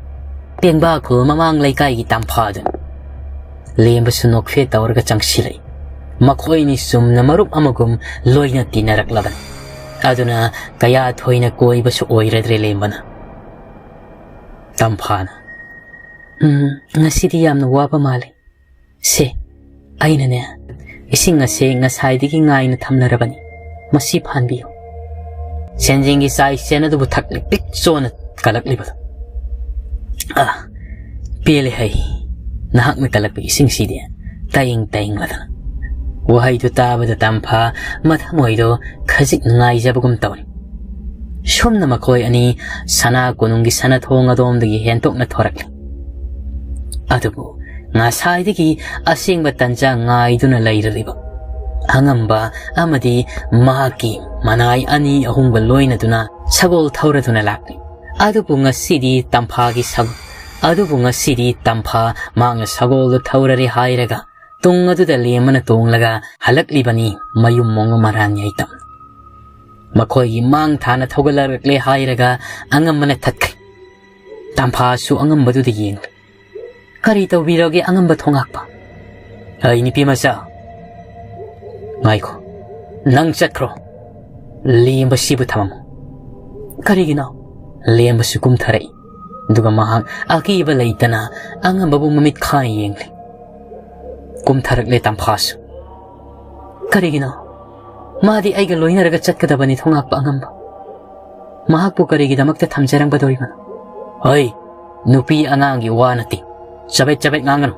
ꯄꯦꯡꯕꯥ ꯈꯨꯜ ꯃꯃꯥꯡ ꯂꯩꯀꯥꯏꯒꯤ ꯇꯝꯐꯥꯗꯨꯅꯤ꯫ ꯂꯦꯝꯕꯁꯨ ꯅꯣꯛꯐꯦꯠ ꯇꯧꯔꯒ ꯆꯪꯁꯤꯜꯂꯛꯏ꯫ ꯃꯈꯣꯏꯅꯤ ꯆꯨꯝꯅ ꯃꯔꯨꯞ ꯑꯃꯒꯨꯝ ꯂꯣꯏꯅ ꯇꯤꯟꯅꯔꯛꯂꯕꯅꯤ꯫ ꯑꯗꯨꯅ ꯀꯌꯥ ꯊꯣꯏꯅ ꯀꯣꯏꯕꯁꯨ ꯑꯣꯏꯔꯗ꯭ꯔꯦ ꯂꯦꯝꯕꯅ꯫ ꯇꯝꯐꯥꯅ, "ꯎꯝ, ꯉꯁꯤꯗꯤ ꯌꯥꯝꯅ ꯋꯥꯕ ꯃꯥꯜꯂꯤ꯫ ꯁꯦ, ꯑꯩꯅꯅꯦ, ꯏꯁꯤꯡ ꯑꯁꯦ ꯉꯁꯥꯏꯗꯒꯤ ꯉꯥꯏꯅ ꯊꯝꯂꯔꯕꯅꯤ꯫ ꯃꯁꯤ ꯐꯥꯟꯕꯤꯌꯨ꯫" ꯁꯦꯟꯖꯦꯡꯒꯤ ꯆꯥꯏ ꯆꯦꯟ ꯑꯗꯨꯕꯨ ꯊꯛꯂꯤ ꯄꯤꯛ ꯆꯣꯅ ꯀꯜꯂꯛꯂꯤꯕꯗꯨ꯫ "ꯑ, ꯄꯦꯜꯂꯦ ꯍꯩ, ꯅꯍꯥꯛꯅ ꯀꯜꯂꯛꯄ ꯏꯁꯤꯡꯁꯤꯗꯤ ꯇꯥꯏꯌꯦꯡ ꯇꯥꯏꯌꯦꯡꯂꯗꯅ꯫" ꯋꯥꯍꯩꯗꯨ ꯇꯥꯕꯗ ꯇꯝꯐꯥ ꯃꯊꯃꯣꯏꯗꯣ ꯈꯖꯤꯛ ꯅꯨꯡꯉꯥꯏꯖꯕꯒꯨꯝ ꯇꯧꯔꯤ꯫ ꯁꯣꯝꯅ ꯃꯈꯣꯏ ꯑꯅꯤ ꯁꯅꯥ ꯀꯣꯅꯨꯡꯒꯤ ꯁꯅꯥꯊꯣꯡ ꯑꯗꯣꯝꯗꯒꯤ ꯍꯦꯟꯇꯣꯛꯅ ꯊꯣꯔꯛꯂꯤ꯫ ꯑꯗꯨꯕꯨ ꯉꯁꯥꯏꯗꯒꯤ ꯑꯁꯦꯡꯕ ꯇꯟꯖꯥ ꯉꯥꯏꯗꯨꯅ ꯂꯩꯔꯤꯕ ꯑꯉꯝꯕ ꯑꯃꯗꯤ ꯃꯍꯥꯛꯀꯤ ꯃꯅꯥꯏ ꯑꯅꯤ ꯑꯍꯨꯝꯒ ꯂꯣꯏꯅꯗꯨꯅ ꯁꯒꯣꯜ ꯊꯧꯔꯗꯨꯅ ꯂꯥꯛꯂꯤ꯫ ꯑꯗꯨꯕꯨ ꯉꯁꯤꯗꯤ ꯇꯝꯐꯥꯒꯤ ꯁꯒ-, ꯑꯗꯨꯕꯨ ꯉꯁꯤꯗꯤ ꯇꯝꯐꯥ ꯃꯍꯥꯛꯅ ꯁꯒꯣꯜꯗꯨ ꯊꯧꯔꯔꯦ ꯍꯥꯏꯔꯒ ꯇꯨꯡ ꯑꯗꯨꯗ ꯂꯦꯝꯕꯅ ꯇꯣꯡꯂꯒ ꯍꯜꯂꯛꯂꯤꯕꯅꯤ ꯃꯌꯨꯝ ꯃꯣꯡꯉ ꯃꯔꯥꯟ ꯌꯥꯏꯇꯝ꯫ ꯃꯈꯣꯏꯒꯤ ꯃꯥꯡ ꯊꯥꯅ ꯊꯧꯒꯠꯂꯛꯂꯦ ꯍꯥꯏꯔꯒ ꯑꯉꯝꯕꯅ ꯊꯠꯈ꯭ꯔꯦ꯫ ꯇꯝꯐꯥꯁꯨ ꯑꯉꯝꯕꯗꯨꯗ ꯌꯦꯡꯂꯦ꯫ "ꯀꯔꯤ ꯇꯧꯕꯤꯔꯒꯦ ꯑꯉꯝꯕ ꯊꯣꯉꯥꯛꯄ?" "ꯑꯩ ꯅꯨꯄꯤ ꯃꯆꯥ, ꯉꯥꯏꯈꯣ, ꯅꯪ ꯆꯠꯈ꯭ꯔꯣ, ꯂꯦꯝꯕꯁꯤꯕꯨ ꯊꯝꯃꯝꯃꯨ꯫" "ꯀꯔꯤꯒꯤꯅꯣ?" ꯂꯦꯝꯕꯁꯨ ꯀꯨꯝꯊꯔꯛꯏ꯫ ꯑꯗꯨꯒ ꯃꯍꯥꯛ ꯑꯀꯤꯕ ꯂꯩꯇꯅ ꯑꯉꯝꯕꯕꯨ ꯃꯃꯤꯠ ꯈꯥꯅ ꯌꯦꯡꯂꯤ꯫ ꯀꯨꯝꯊꯔꯛꯂꯦ ꯇꯝꯐꯥꯁꯨ꯫ "ꯀꯔꯤꯒꯤꯅꯣ? ꯃꯥꯗꯤ ꯑꯩꯒ ꯂꯣꯏꯅꯔꯒ ꯆꯠꯀꯗꯕꯅꯤ ꯊꯣꯉꯥꯛꯄ ꯑꯉꯝꯕ꯫ ꯃꯍꯥꯛꯄꯨ ꯀꯔꯤꯒꯤꯗꯃꯛꯇ ꯊꯝꯖꯔꯝꯒꯗꯧꯔꯤꯕꯅꯣ?" "ꯍꯣꯏ, ꯅꯨꯄꯤ ꯑꯉꯥꯡꯒꯤ ꯋꯥ ꯅꯠꯇꯦ꯫ ꯆꯕꯦꯠ ꯆꯕꯦꯠ ꯉꯥꯡꯒꯅꯨ꯫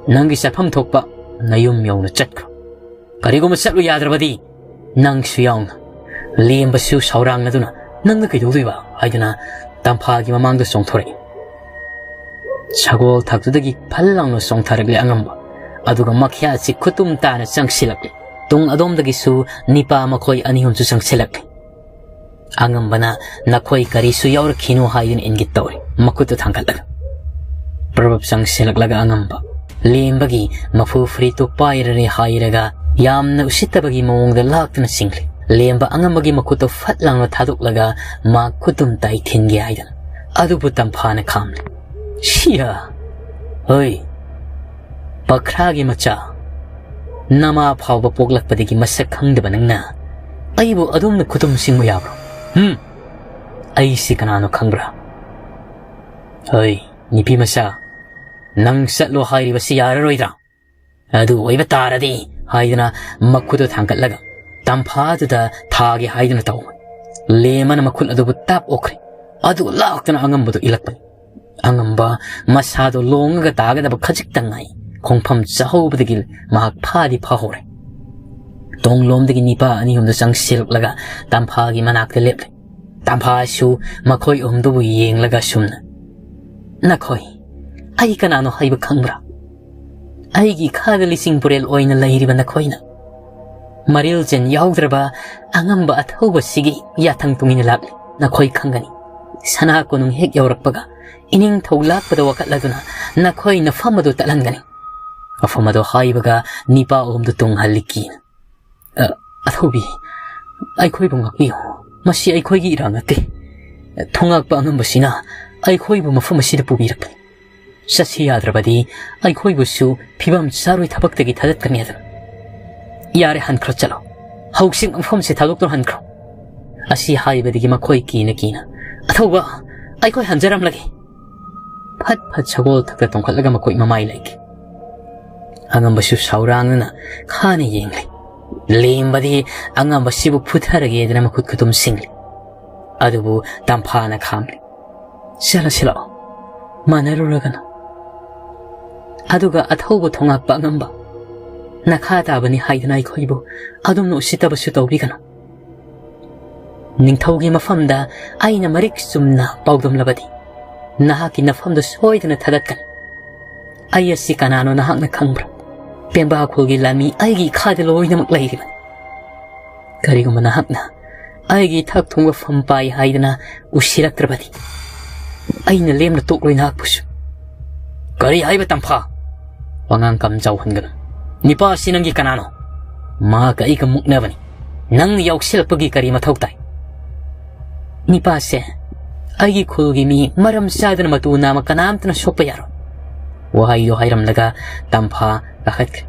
ꯅꯪꯒꯤ ꯆꯠꯐꯝ ꯊꯣꯛꯄ ꯅꯌꯨꯝ ꯌꯧꯅ ꯆꯠꯈ꯭ꯔꯣ꯫ ꯀꯔꯤꯒꯨꯝꯕ ꯆꯠꯂꯨ ꯌꯥꯗ꯭ꯔꯕꯗꯤ ꯅꯪꯁꯨ ꯌꯥꯎꯅ꯫" ꯂꯦꯝꯕꯁꯨ ꯁꯥꯎꯔꯥꯡꯅꯗꯨꯅ, "ꯅꯪꯅ ꯀꯩꯗꯧꯗꯣꯏꯕ?" ꯍꯥꯏꯗꯨꯅ ꯇꯝꯐꯥꯒꯤ ꯃꯃꯥꯡꯗ ꯆꯣꯡꯊꯣꯔꯛꯏ꯫ ꯁꯒꯣꯜ ꯊꯛꯇꯨꯗꯒꯤ ꯐꯜ ꯂꯥꯎꯅ ꯆꯣꯡꯊꯔꯛꯂꯦ ꯑꯉꯝꯕ꯫ ꯑꯗꯨꯒ ꯃꯈ꯭ꯌꯥꯠꯁꯤ ꯈꯨꯇꯨꯝ ꯇꯥꯅ ꯆꯪꯁꯤꯜꯂꯛꯂꯦ꯫ ꯇꯨꯡ ꯑꯗꯣꯝꯗꯒꯤꯁꯨ ꯅꯤꯄꯥ ꯃꯈꯣꯏ ꯑꯅꯤ ꯑꯍꯨꯝꯁꯨ ꯆꯪꯁꯤꯜꯂꯛꯂꯦ꯫ ꯑꯉꯝꯕꯅ "ꯅꯈꯣꯏ ꯀꯔꯤꯁꯨ ꯌꯥꯎꯔꯛꯈꯤꯅꯨ" ꯍꯥꯏꯗꯨꯅ ꯏꯪꯒꯤꯠ ꯇꯧꯔꯦ, ꯃꯈꯨꯠꯇꯨ ꯊꯥꯡꯒꯠꯂꯒ꯫ ꯄ꯭ꯔꯚꯞ ꯆꯪꯁꯤꯜꯂꯛꯂꯒ ꯑꯉꯝꯕ ꯂꯦꯝꯕꯒꯤ ꯃꯐꯨ ꯐꯨꯔꯤꯠꯇꯨ ꯄꯥꯏꯔꯔꯦ ꯍꯥꯏꯔꯒ ꯌꯥꯝꯅ ꯎꯁꯤꯠꯇꯕꯒꯤ ꯃꯑꯣꯡꯗ ꯂꯥꯛꯇꯨꯅ ꯆꯤꯡꯂꯦ꯫ ꯂꯦꯝꯕ ꯑꯉꯝꯕꯒꯤ ꯃꯈꯨꯠꯇꯨ ꯐꯠ ꯂꯥꯎꯅ ꯊꯥꯗꯣꯛꯂꯒ ꯃꯥ ꯈꯨꯇꯨꯝ ꯇꯥꯏ ꯊꯤꯟꯒꯦ ꯍꯥꯏꯗꯅ꯫ ꯑꯗꯨꯕꯨ ꯇꯝꯐꯥꯅ ꯈꯥꯝꯂꯦ꯫ "ꯁꯤꯌꯥ! ꯍꯣꯏ, ꯄꯈ꯭ꯔꯥꯒꯤ ꯃꯆꯥ, ꯅꯃꯥ ꯐꯥꯎꯕ ꯄꯣꯛꯂꯛꯄꯗꯒꯤ ꯃꯁꯛ ꯈꯪꯗꯕ ꯅꯪꯅ ꯑꯩꯕꯨ ꯑꯗꯨꯝꯅ ꯈꯨꯇꯨꯝ ꯆꯤꯡꯕ ꯌꯥꯕ꯭ꯔꯣ? ꯍꯨꯝ? ꯑꯩꯁꯤ ꯀꯅꯥꯅꯣ ꯈꯪꯕ꯭ꯔꯥ? ꯍꯣꯏ, ꯅꯨꯄꯤ ꯃꯆꯥ, ꯅꯪ ꯆꯠꯂꯣ ꯍꯥꯏꯔꯤꯕꯁꯤ ꯌꯥꯔꯔꯣꯏꯗ꯭ꯔꯥ? ꯑꯗꯨ ꯑꯣꯏꯕ ꯇꯥꯔꯗꯤ" ꯍꯥꯏꯗꯨꯅ ꯃꯈꯨꯠꯇꯨ ꯊꯥꯡꯒꯠꯂꯒ ꯇꯝꯐꯥꯗꯨꯗ ꯊꯥꯒꯦ ꯍꯥꯏꯗꯨꯅ ꯇꯧꯕ꯫ ꯂꯦꯝꯕꯅ ꯃꯈꯨꯠ ꯑꯗꯨꯕꯨ ꯇꯥꯞ ꯑꯣꯛꯈ꯭ꯔꯦ꯫ ꯑꯗꯨ ꯂꯥꯛꯇꯨꯅ ꯑꯉꯝꯕꯗꯨ ꯏꯜꯂꯛꯄꯅꯤ꯫ ꯑꯉꯝꯕ ꯃꯁꯥꯗꯣ ꯂꯣꯡꯉꯒ ꯇꯥꯒꯗꯕ ꯈꯖꯤꯛꯇ ꯉꯥꯏ꯫ ꯈꯣꯡꯐꯝ ꯆꯥꯍꯧꯕꯗꯒꯤ ꯃꯍꯥꯛ ꯐꯥꯗꯤ ꯐꯥꯍꯧꯔꯦ꯫ ꯇꯣꯡꯂꯣꯝꯗꯒꯤ ꯅꯤꯄꯥ ꯑꯅꯤ ꯑꯍꯨꯝꯗꯨ ꯆꯪꯁꯤꯜꯂꯛꯂꯒ ꯇꯝꯐꯥꯒꯤ ꯃꯅꯥꯛꯇ ꯂꯦꯞꯂꯦ꯫ ꯇꯝꯐꯥꯁꯨ ꯃꯈꯣꯏ ꯑꯍꯨꯝꯗꯨꯕꯨ ꯌꯦꯡꯂꯒ ꯑꯁꯨꯝꯅ, "ꯅꯈꯣꯏ ꯑꯩ ꯀꯅꯥꯅꯣ ꯍꯥꯏꯕ ꯈꯪꯕ꯭ꯔꯥ? ꯑꯩꯒꯤ ꯏꯈꯥꯗ ꯂꯤꯆꯤꯡ ꯄꯨꯔꯦꯜ ꯑꯣꯏꯅ ꯂꯩꯔꯤꯕ ꯅꯈꯣꯏꯅ ꯃꯔꯤꯜ ꯆꯦꯟ ꯌꯥꯎꯗ꯭ꯔꯕ ꯑꯉꯝꯕ ꯑꯊꯧꯕꯁꯤꯒꯤ ꯌꯥꯊꯪ ꯇꯨꯡꯏꯟꯅ ꯂꯥꯛꯂꯤ꯫ ꯅꯈꯣꯏ ꯈꯪꯒꯅꯤ, ꯁꯅꯥ ꯀꯣꯅꯨꯡ ꯍꯦꯛ ꯌꯧꯔꯛꯄꯒ ꯏꯅꯤꯡꯊꯧ ꯂꯥꯛꯄꯗ ꯋꯥꯀꯠꯂꯗꯨꯅ ꯅꯈꯣꯏ ꯅꯐꯝ ꯑꯗꯨ ꯇꯠꯍꯟꯒꯅꯤ꯫ ꯋꯥꯐꯝ ꯑꯗꯨ ꯍꯥꯏꯕꯒ ꯅꯤꯄꯥ ꯑꯍꯨꯝꯗꯨ ꯇꯨꯡꯍꯜꯂꯤ ꯀꯤꯅ꯫ "ꯑ, ꯑꯊꯧꯕꯤ, ꯑꯩꯈꯣꯏꯕꯨ ꯉꯥꯛꯄꯤꯌꯨ꯫ ꯃꯁꯤ ꯑꯩꯈꯣꯏꯒꯤ ꯏꯔꯥꯡ ꯅꯠꯇꯦ꯫ ꯊꯣꯉꯥꯛꯄ ꯑꯉꯝꯕꯁꯤꯅ ꯑꯩꯈꯣꯏꯕꯨ ꯃꯐꯝ ꯑꯁꯤꯗ ꯄꯨꯕꯤꯔꯛꯄꯅꯤ꯫ ꯆꯠꯁꯤ ꯌꯥꯗ꯭ꯔꯕꯗꯤ ꯑꯩꯈꯣꯏꯕꯨꯁꯨ ꯐꯤꯕꯝ ꯆꯥꯔꯣꯏ ꯊꯕꯛꯇꯒꯤ ꯊꯥꯗꯠꯀꯅꯤ ꯑꯗꯨꯅ꯫ ꯌꯥꯔꯦ, ꯍꯟꯈ꯭ꯔꯣ, ꯆꯠꯂꯣ꯫ ꯍꯧꯖꯤꯛ ꯃꯐꯝꯁꯦ ꯊꯥꯗꯣꯛꯇꯨꯅ ꯍꯟꯈ꯭ꯔꯣ꯫" ꯑꯁꯤ ꯍꯥꯏꯕꯗꯒꯤ ꯃꯈꯣꯏ ꯀꯤꯅ ꯀꯤꯅ, "ꯑꯊꯧꯕ, ꯑꯩꯈꯣꯏ ꯍꯟꯖꯔꯝꯂꯒꯦ꯫" ꯐꯠ ꯐꯠ ꯁꯒꯣꯜ ꯊꯛꯇ ꯇꯣꯡꯈꯠꯂꯒ ꯃꯈꯣꯏ ꯃꯃꯥꯏ ꯂꯩꯈꯤ꯫ ꯑꯉꯝꯕꯁꯨ ꯁꯥꯎꯔꯥꯡꯅꯅ ꯈꯥꯅ ꯌꯦꯡꯂꯤ꯫ ꯂꯦꯝꯕꯗꯤ ꯑꯉꯝꯕꯁꯤꯕꯨ ꯐꯨꯊꯔꯒꯦꯗꯅ ꯃꯈꯨꯠ ꯈꯨꯇꯨꯝ ꯁꯤꯡꯂꯤ꯫ ꯑꯗꯨꯕꯨ ꯇꯝꯐꯥꯅ ꯈꯥꯝꯂꯤ꯫ "ꯆꯠꯂꯁꯤ ꯂꯥꯛꯑꯣ, ꯃꯥꯟꯅꯔꯨꯔꯒꯅꯨ꯫ ꯑꯗꯨꯒ ꯑꯊꯧꯕ ꯊꯣꯉꯥꯛꯄ ꯑꯉꯝꯕ, ꯅꯈꯥ ꯇꯥꯕꯅꯤ ꯍꯥꯏꯗꯨꯅ ꯑꯩꯈꯣꯏꯕꯨ ꯑꯗꯨꯝꯅ ꯎꯁꯤꯠꯇꯕꯁꯨ ꯇꯧꯕꯤꯒꯅꯨ꯫ ꯅꯤꯡꯊꯧꯒꯤ ꯃꯐꯝꯗ ꯑꯩꯅ ꯃꯔꯤꯛ ꯆꯨꯝꯅ ꯄꯥꯎꯗꯝꯂꯕꯗꯤ ꯅꯍꯥꯛꯀꯤ ꯅꯐꯝꯗ ꯁꯣꯏꯗꯅ ꯊꯥꯗꯠꯀꯅꯤ꯫ ꯑꯩ ꯑꯁꯤ ꯀꯅꯥꯅꯣ ꯅꯍꯥꯛꯅ ꯈꯪꯕ꯭ꯔꯥ? ꯄꯦꯡꯕꯥ ꯈꯨꯜꯒꯤ ꯂꯥꯟꯃꯤ ꯑꯩꯒꯤ ꯏꯈꯥꯗ ꯂꯣꯏꯅꯃꯛ ꯂꯩꯔꯤꯕꯅꯤ꯫ ꯀꯔꯤꯒꯨꯝꯕ ꯅꯍꯥꯛꯅ ꯑꯩꯒꯤ ꯏꯊꯛ ꯊꯣꯡꯕ ꯐꯝ ꯄꯥꯏ ꯍꯥꯏꯗꯅ ꯎꯁꯤꯔꯛꯇ꯭ꯔꯕꯗꯤ ꯑꯩꯅ ꯂꯦꯝꯅ ꯇꯣꯛꯂꯣꯏ ꯅꯍꯥꯛꯄꯨꯁꯨ꯫" "ꯀꯔꯤ ꯍꯥꯏꯕ ꯇꯝꯐꯥ?" "ꯋꯥꯉꯥꯡ ꯀꯝ ꯆꯥꯎꯍꯟꯒꯅꯨ꯫ ꯅꯤꯄꯥ ꯑꯁꯤ ꯅꯪꯒꯤ ꯀꯅꯥꯅꯣ? ꯃꯍꯥꯛꯀ ꯑꯩꯒ ꯃꯨꯛꯅꯕꯅꯤ꯫ ꯅꯪꯅ ꯌꯥꯎꯁꯤꯜꯂꯛꯄꯒꯤ ꯀꯔꯤ ꯃꯊꯧ ꯇꯥꯏ?" "ꯅꯤꯄꯥꯁꯦ ꯑꯩꯒꯤ ꯈꯨꯜꯒꯤ ꯃꯤ ꯃꯔꯝ ꯆꯥꯗꯅ ꯃꯇꯨ ꯅꯥꯝꯃ ꯀꯅꯥꯝꯇꯅ ꯁꯣꯛꯄ ꯌꯥꯔꯣꯏ꯫" ꯋꯥꯍꯩꯗꯣ ꯍꯥꯏꯔꯝꯂꯒ ꯇꯝꯐꯥ ꯀꯥꯈꯠꯈ꯭ꯔꯦ꯫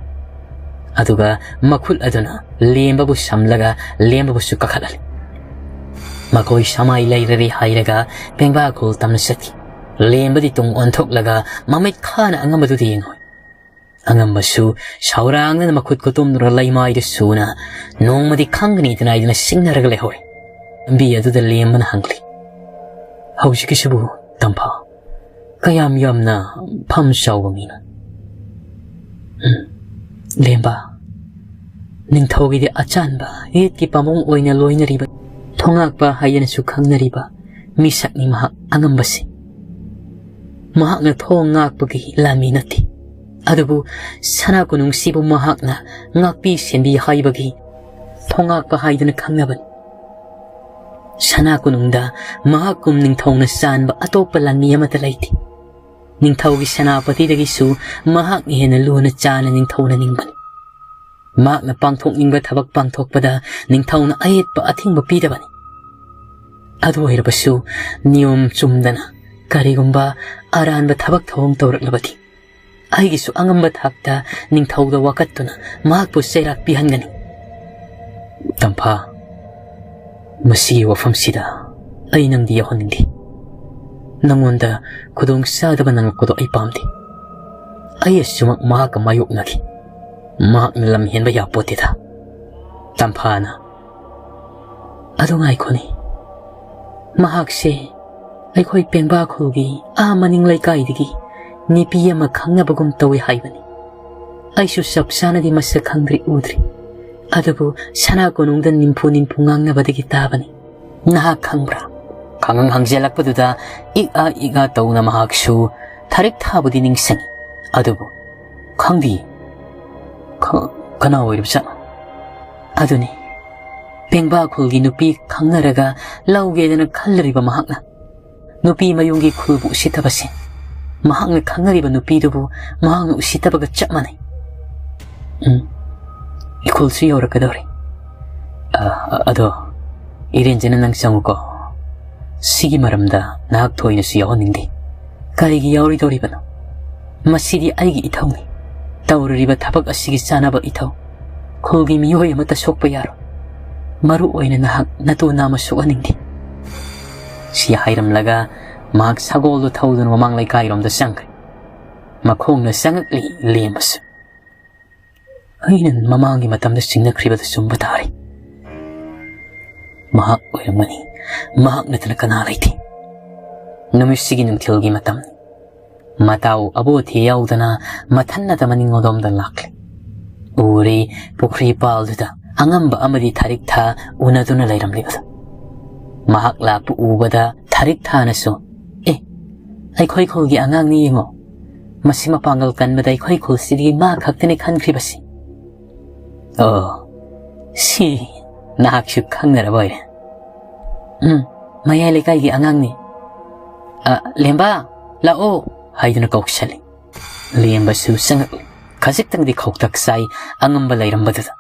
ꯑꯗꯨꯒ ꯃꯈꯨꯠ ꯑꯗꯨꯅ ꯂꯦꯝꯕꯕꯨ ꯁꯝꯂꯒ ꯂꯦꯝꯕꯕꯨꯁꯨ ꯀꯥꯈꯠꯍꯜꯂꯤ꯫ ꯃꯈꯣꯏ ꯁꯃꯥꯏ ꯂꯩꯔꯔꯦ ꯍꯥꯏꯔꯒ ꯄꯦꯡꯕꯥ ꯈꯨꯜ ꯇꯝꯅ ꯆꯠꯈꯤ꯫ ꯂꯦꯝꯕꯗꯤ ꯇꯨꯡ ꯑꯣꯟꯊꯣꯛꯂꯒ ꯃꯃꯤꯠ ꯈꯥꯅ ꯑꯉꯝꯕꯗꯨꯗ ꯌꯦꯡꯍꯧꯏ꯫ ꯑꯉꯝꯕꯁꯨ ꯁꯥꯎꯔꯥꯡꯅꯅ ꯃꯈꯨꯠ ꯈꯨꯇꯨꯝꯗꯨꯅ ꯂꯩꯃꯥꯏꯗ ꯁꯨꯅ ꯅꯣꯡꯃꯗꯤ ꯈꯪꯒꯅꯤꯗꯅ ꯍꯥꯏꯗꯨꯅ ꯁꯤꯡꯅꯔꯒ ꯂꯩꯍꯧꯔꯦ꯫ ꯂꯝꯕꯤ ꯑꯗꯨꯗ ꯂꯦꯝꯕꯅ ꯍꯪꯂꯤ, "ꯍꯧꯖꯤꯛꯀꯤꯁꯤꯕꯨ ꯇꯝꯐꯥ ꯀꯌꯥꯝ ꯌꯥꯝꯅ ꯐꯝ ꯆꯥꯎꯕ ꯃꯤꯅꯣ?" "ꯎꯝ, ꯂꯦꯝꯕ, ꯅꯤꯡꯊꯧꯒꯤꯗꯤ ꯑꯆꯥꯟꯕ ꯏꯠꯀꯤ ꯄꯥꯝꯕꯣꯝ ꯑꯣꯏꯅ ꯂꯣꯏꯅꯔꯤꯕ ꯊꯣꯉꯥꯛꯄ ꯍꯥꯏꯗꯅꯁꯨ ꯈꯪꯅꯔꯤꯕ ꯃꯤꯁꯛꯅꯤ ꯃꯍꯥꯛ ꯑꯉꯝꯕꯁꯤ꯫ ꯃꯍꯥꯛꯅ ꯊꯣꯡ ꯉꯥꯛꯄꯒꯤ ꯂꯥꯟꯃꯤ ꯅꯠꯇꯦ꯫ ꯑꯗꯨꯕꯨ ꯁꯅꯥ ꯀꯣꯅꯨꯡꯁꯤꯕꯨ ꯃꯍꯥꯛꯅ ꯉꯥꯛꯄꯤ ꯁꯦꯟꯕꯤ ꯍꯥꯏꯕꯒꯤ ꯊꯣꯉꯥꯛꯄ ꯍꯥꯏꯗꯨꯅ ꯈꯪꯅꯕꯅꯤ꯫ ꯁꯅꯥ ꯀꯣꯅꯨꯡꯗ ꯃꯍꯥꯛꯀꯨꯝ ꯅꯤꯡꯊꯧꯅ ꯆꯥꯟꯕ ꯑꯇꯣꯞꯄ ꯂꯥꯟꯃꯤ ꯑꯃꯠꯇ ꯂꯩꯇꯦ꯫ ꯅꯤꯡꯊꯧꯒꯤ ꯁꯦꯅꯥꯄꯇꯤꯗꯒꯤꯁꯨ ꯃꯍꯥꯛꯅ ꯍꯦꯟꯅ ꯂꯨꯅ ꯆꯥꯟꯅ ꯅꯤꯡꯊꯧꯅ ꯅꯤꯡꯕꯅꯤ꯫ ꯃꯍꯥꯛꯅ ꯄꯥꯡꯊꯣꯛꯅꯤꯡꯕ ꯊꯕꯛ ꯄꯥꯡꯊꯣꯛꯄꯗ ꯅꯤꯡꯊꯧꯅ ꯑꯌꯦꯠꯄ ꯑꯊꯤꯡꯕ ꯄꯤꯗꯕꯅꯤ꯫ ꯑꯗꯨ ꯑꯣꯏꯔꯕꯁꯨ ꯅꯤꯌꯣꯝ ꯆꯨꯝꯗꯅ ꯀꯔꯤꯒꯨꯝꯕ ꯑꯔꯥꯟꯕ ꯊꯕꯛ ꯊꯧꯑꯣꯡ ꯇꯧꯔꯛꯂꯕꯗꯤ ꯑꯩꯒꯤꯁꯨ ꯑꯉꯝꯕ ꯊꯥꯛꯇ ꯅꯤꯡꯊꯧꯗ ꯋꯥꯀꯠꯇꯨꯅ ꯃꯍꯥꯛꯄꯨ ꯆꯩꯔꯥꯛ ꯄꯤꯍꯟꯒꯅꯤ꯫ ꯇꯝꯐꯥ, ꯃꯁꯤꯒꯤ ꯋꯥꯐꯝꯁꯤꯗ ꯑꯩ ꯅꯪꯗꯤ ꯌꯥꯎꯍꯟꯅꯤꯡꯗꯦ꯫ ꯅꯪꯉꯣꯟꯗ ꯈꯨꯗꯣꯡ ꯆꯥꯗꯕ ꯅꯪꯉꯛꯄꯗꯣ ꯑꯩ ꯄꯥꯝꯗꯦ꯫ ꯑꯩ ꯑꯁꯤꯃꯛ ꯃꯍꯥꯛꯀ ꯃꯥꯌꯣꯛꯅꯈꯤ꯫ ꯃꯍꯥꯛꯅ ꯂꯝ ꯍꯦꯟꯕ ꯌꯥꯄꯣꯠꯇꯦꯗ꯫ ꯇꯝꯐꯥꯅ, "ꯑꯗꯨ ꯉꯥꯏꯈꯣꯅꯦ, ꯃꯍꯥꯛꯁꯦ ꯑꯩꯈꯣꯏ ꯄꯦꯡꯕꯥ ꯈꯨꯜꯒꯤ ꯑꯥ ꯃꯅꯤꯡ ꯂꯩꯀꯥꯏꯗꯒꯤ ꯅꯨꯄꯤ ꯑꯃ ꯈꯪꯅꯕꯒꯨꯝ ꯇꯧꯏ ꯍꯥꯏꯕꯅꯤ꯫ ꯑꯩꯁꯨ ꯆꯞ ꯆꯥꯅꯗꯤ ꯃꯁꯛ ꯈꯪꯗ꯭ꯔꯤ, ꯎꯗ꯭ꯔꯤ꯫ ꯑꯗꯨꯕꯨ ꯁꯅꯥ ꯀꯣꯅꯨꯡꯗ ꯅꯤꯝꯐꯨ ꯅꯤꯝꯐꯨ ꯉꯥꯡꯅꯕꯗꯒꯤ ꯇꯥꯕꯅꯤ꯫ ꯅꯍꯥꯛ ꯈꯪꯕ꯭ꯔꯥ?" ꯈꯪꯉꯪ ꯍꯪꯖꯜꯂꯛꯄꯗꯨꯗ ꯏꯛ ꯑꯥ ꯏꯛ ꯑꯥ ꯇꯧꯅ ꯃꯍꯥꯛꯁꯨ ꯊꯥꯔꯤꯛ ꯊꯥꯕꯨꯗꯤ ꯅꯤꯡꯁꯤꯡꯉꯤ꯫ ꯑꯗꯨꯕꯨ ꯈꯪꯗꯦ꯫ ꯈ-, ꯀꯅꯥ ꯑꯣꯏꯔꯤꯕꯖꯥꯠꯅꯣ? ꯑꯗꯨꯅꯤ, ꯄꯦꯡꯕꯥ ꯈꯨꯜꯒꯤ ꯅꯨꯄꯤ ꯈꯪꯅꯔꯒ ꯂꯧꯒꯦꯗꯅ ꯈꯜꯂꯤꯕ ꯃꯍꯥꯛꯅ꯫ ꯅꯨꯄꯤ ꯃꯌꯨꯝꯒꯤ ꯈꯨꯜꯕꯨ ꯎꯁꯤꯠꯇꯕꯁꯦ꯫ ꯃꯍꯥꯛꯅ ꯈꯪꯅꯔꯤꯕ ꯅꯨꯄꯤꯗꯨꯕꯨ ꯃꯍꯥꯛꯅ ꯎꯁꯤꯠꯇꯕꯒ ꯆꯞ ꯃꯥꯟꯅꯩ꯫ ꯎꯝ, ꯏꯈꯨꯜꯁꯨ ꯌꯧꯔꯛꯀꯗꯧꯔꯦ꯫ ꯑ, ꯑꯗꯣ, ꯏꯔꯦꯟꯖꯅ ꯅꯪ ꯆꯪꯉꯨꯀꯣ꯫ ꯁꯤꯒꯤ ꯃꯔꯝꯗ ꯅꯍꯥꯛ ꯊꯣꯏꯅꯁꯨ ꯌꯥꯎꯍꯟꯅꯤꯡꯗꯦ꯫ ꯀꯔꯤꯒꯤ ꯌꯥꯎꯔꯣꯏꯗꯧꯔꯤꯕꯅꯣ? ꯃꯁꯤꯗꯤ ꯑꯩꯒꯤ ꯏꯊꯧꯅꯤ꯫ ꯇꯧꯔꯤꯕ ꯊꯕꯛ ꯑꯁꯤꯒꯤ ꯆꯥꯅꯕ ꯏꯊꯧ꯫ ꯈꯨꯜꯒꯤ ꯃꯤꯑꯣꯏ ꯑꯃꯠꯇ ꯁꯣꯛꯄ ꯌꯥꯔꯣꯏ꯫ ꯃꯔꯨ ꯑꯣꯏꯅ ꯅꯍꯥꯛ ꯅꯇꯨ ꯅꯥꯝꯃ ꯁꯣꯛꯍꯟꯅꯤꯡꯗꯦ꯫ ꯁꯤ ꯍꯥꯏꯔꯝꯂꯒ ꯃꯍꯥꯛ ꯁꯒꯣꯜꯗꯨ ꯊꯧꯗꯨꯅ ꯃꯃꯥꯡ ꯂꯩꯀꯥꯏꯔꯣꯝꯗ ꯆꯪꯈ꯭ꯔꯦ꯫ ꯃꯈꯣꯡꯅ ꯆꯪꯉꯛꯂꯤ ꯂꯦꯝꯕꯁꯨ꯫ ꯑꯩꯅ ꯃꯃꯥꯡꯒꯤ ꯃꯇꯝꯗ ꯆꯤꯡꯅꯈ꯭ꯔꯤꯕꯗꯨ ꯆꯨꯝꯕ ꯇꯥꯔꯦ꯫ ꯃꯍꯥꯛ ꯑꯣꯏꯔꯝꯒꯅꯤ꯫ ꯃꯍꯥꯛ ꯅꯠꯇꯅ ꯀꯅꯥ ꯂꯩꯇꯦ꯫ ꯅꯨꯃꯤꯠꯁꯤꯒꯤ ꯅꯨꯡꯊꯤꯜꯒꯤ ꯃꯇꯝꯅꯤ꯫ ꯃꯇꯥꯎ ꯑꯕꯣꯊꯤ ꯌꯥꯎꯗꯅ ꯃꯊꯟꯅꯇ ꯃꯅꯤꯡꯂꯣꯝꯗ ꯂꯥꯛꯂꯦ꯫ ꯎꯔꯦ, ꯄꯨꯈ꯭ꯔꯤ ꯄꯥꯜꯗꯨꯗ ꯑꯉꯝꯕ ꯑꯃꯗꯤ ꯊꯥꯔꯤꯛ ꯊꯥ ꯎꯅꯗꯨꯅ ꯂꯩꯔꯝꯂꯤꯕꯗꯨ꯫ ꯃꯍꯥꯛ ꯂꯥꯛꯄ ꯎꯕꯗ ꯊꯥꯔꯤꯛ ꯊꯥꯅꯁꯨ, "ꯑꯦ, ꯑꯩꯈꯣꯏ ꯈꯨꯜꯒꯤ ꯑꯉꯥꯡꯅꯤ ꯌꯦꯡꯉꯣ, ꯃꯁꯤ ꯃꯄꯥꯡꯒꯜ ꯀꯟꯕꯗ ꯑꯩꯈꯣꯏ ꯈꯨꯜꯁꯤꯗꯒꯤ ꯃꯥ ꯈꯛꯇꯅꯤ ꯈꯟꯈ꯭ꯔꯤꯕꯁꯤ꯫ ꯑꯣ, ꯁꯤ ꯅꯍꯥꯛꯁꯨ ꯈꯪꯅꯔꯕ ꯑꯣꯏꯔꯦ꯫ ꯎꯝ, ꯃꯌꯥꯏ ꯂꯩꯀꯥꯏꯒꯤ ꯑꯉꯥꯡꯅꯤ꯫ "ꯑ, ꯂꯦꯝꯕ, ꯂꯥꯛꯑꯣ" ꯍꯥꯏꯗꯨꯅ ꯀꯧꯁꯜꯂꯤ꯫ ꯂꯦꯝꯕꯁꯨ ꯆꯪꯉꯛꯂꯤ꯫ ꯈꯖꯤꯛꯇꯪꯗꯤ ꯈꯧꯇꯛ ꯆꯥꯏ ꯑꯉꯝꯕ ꯂꯩꯔꯝꯕꯗꯨꯗ꯫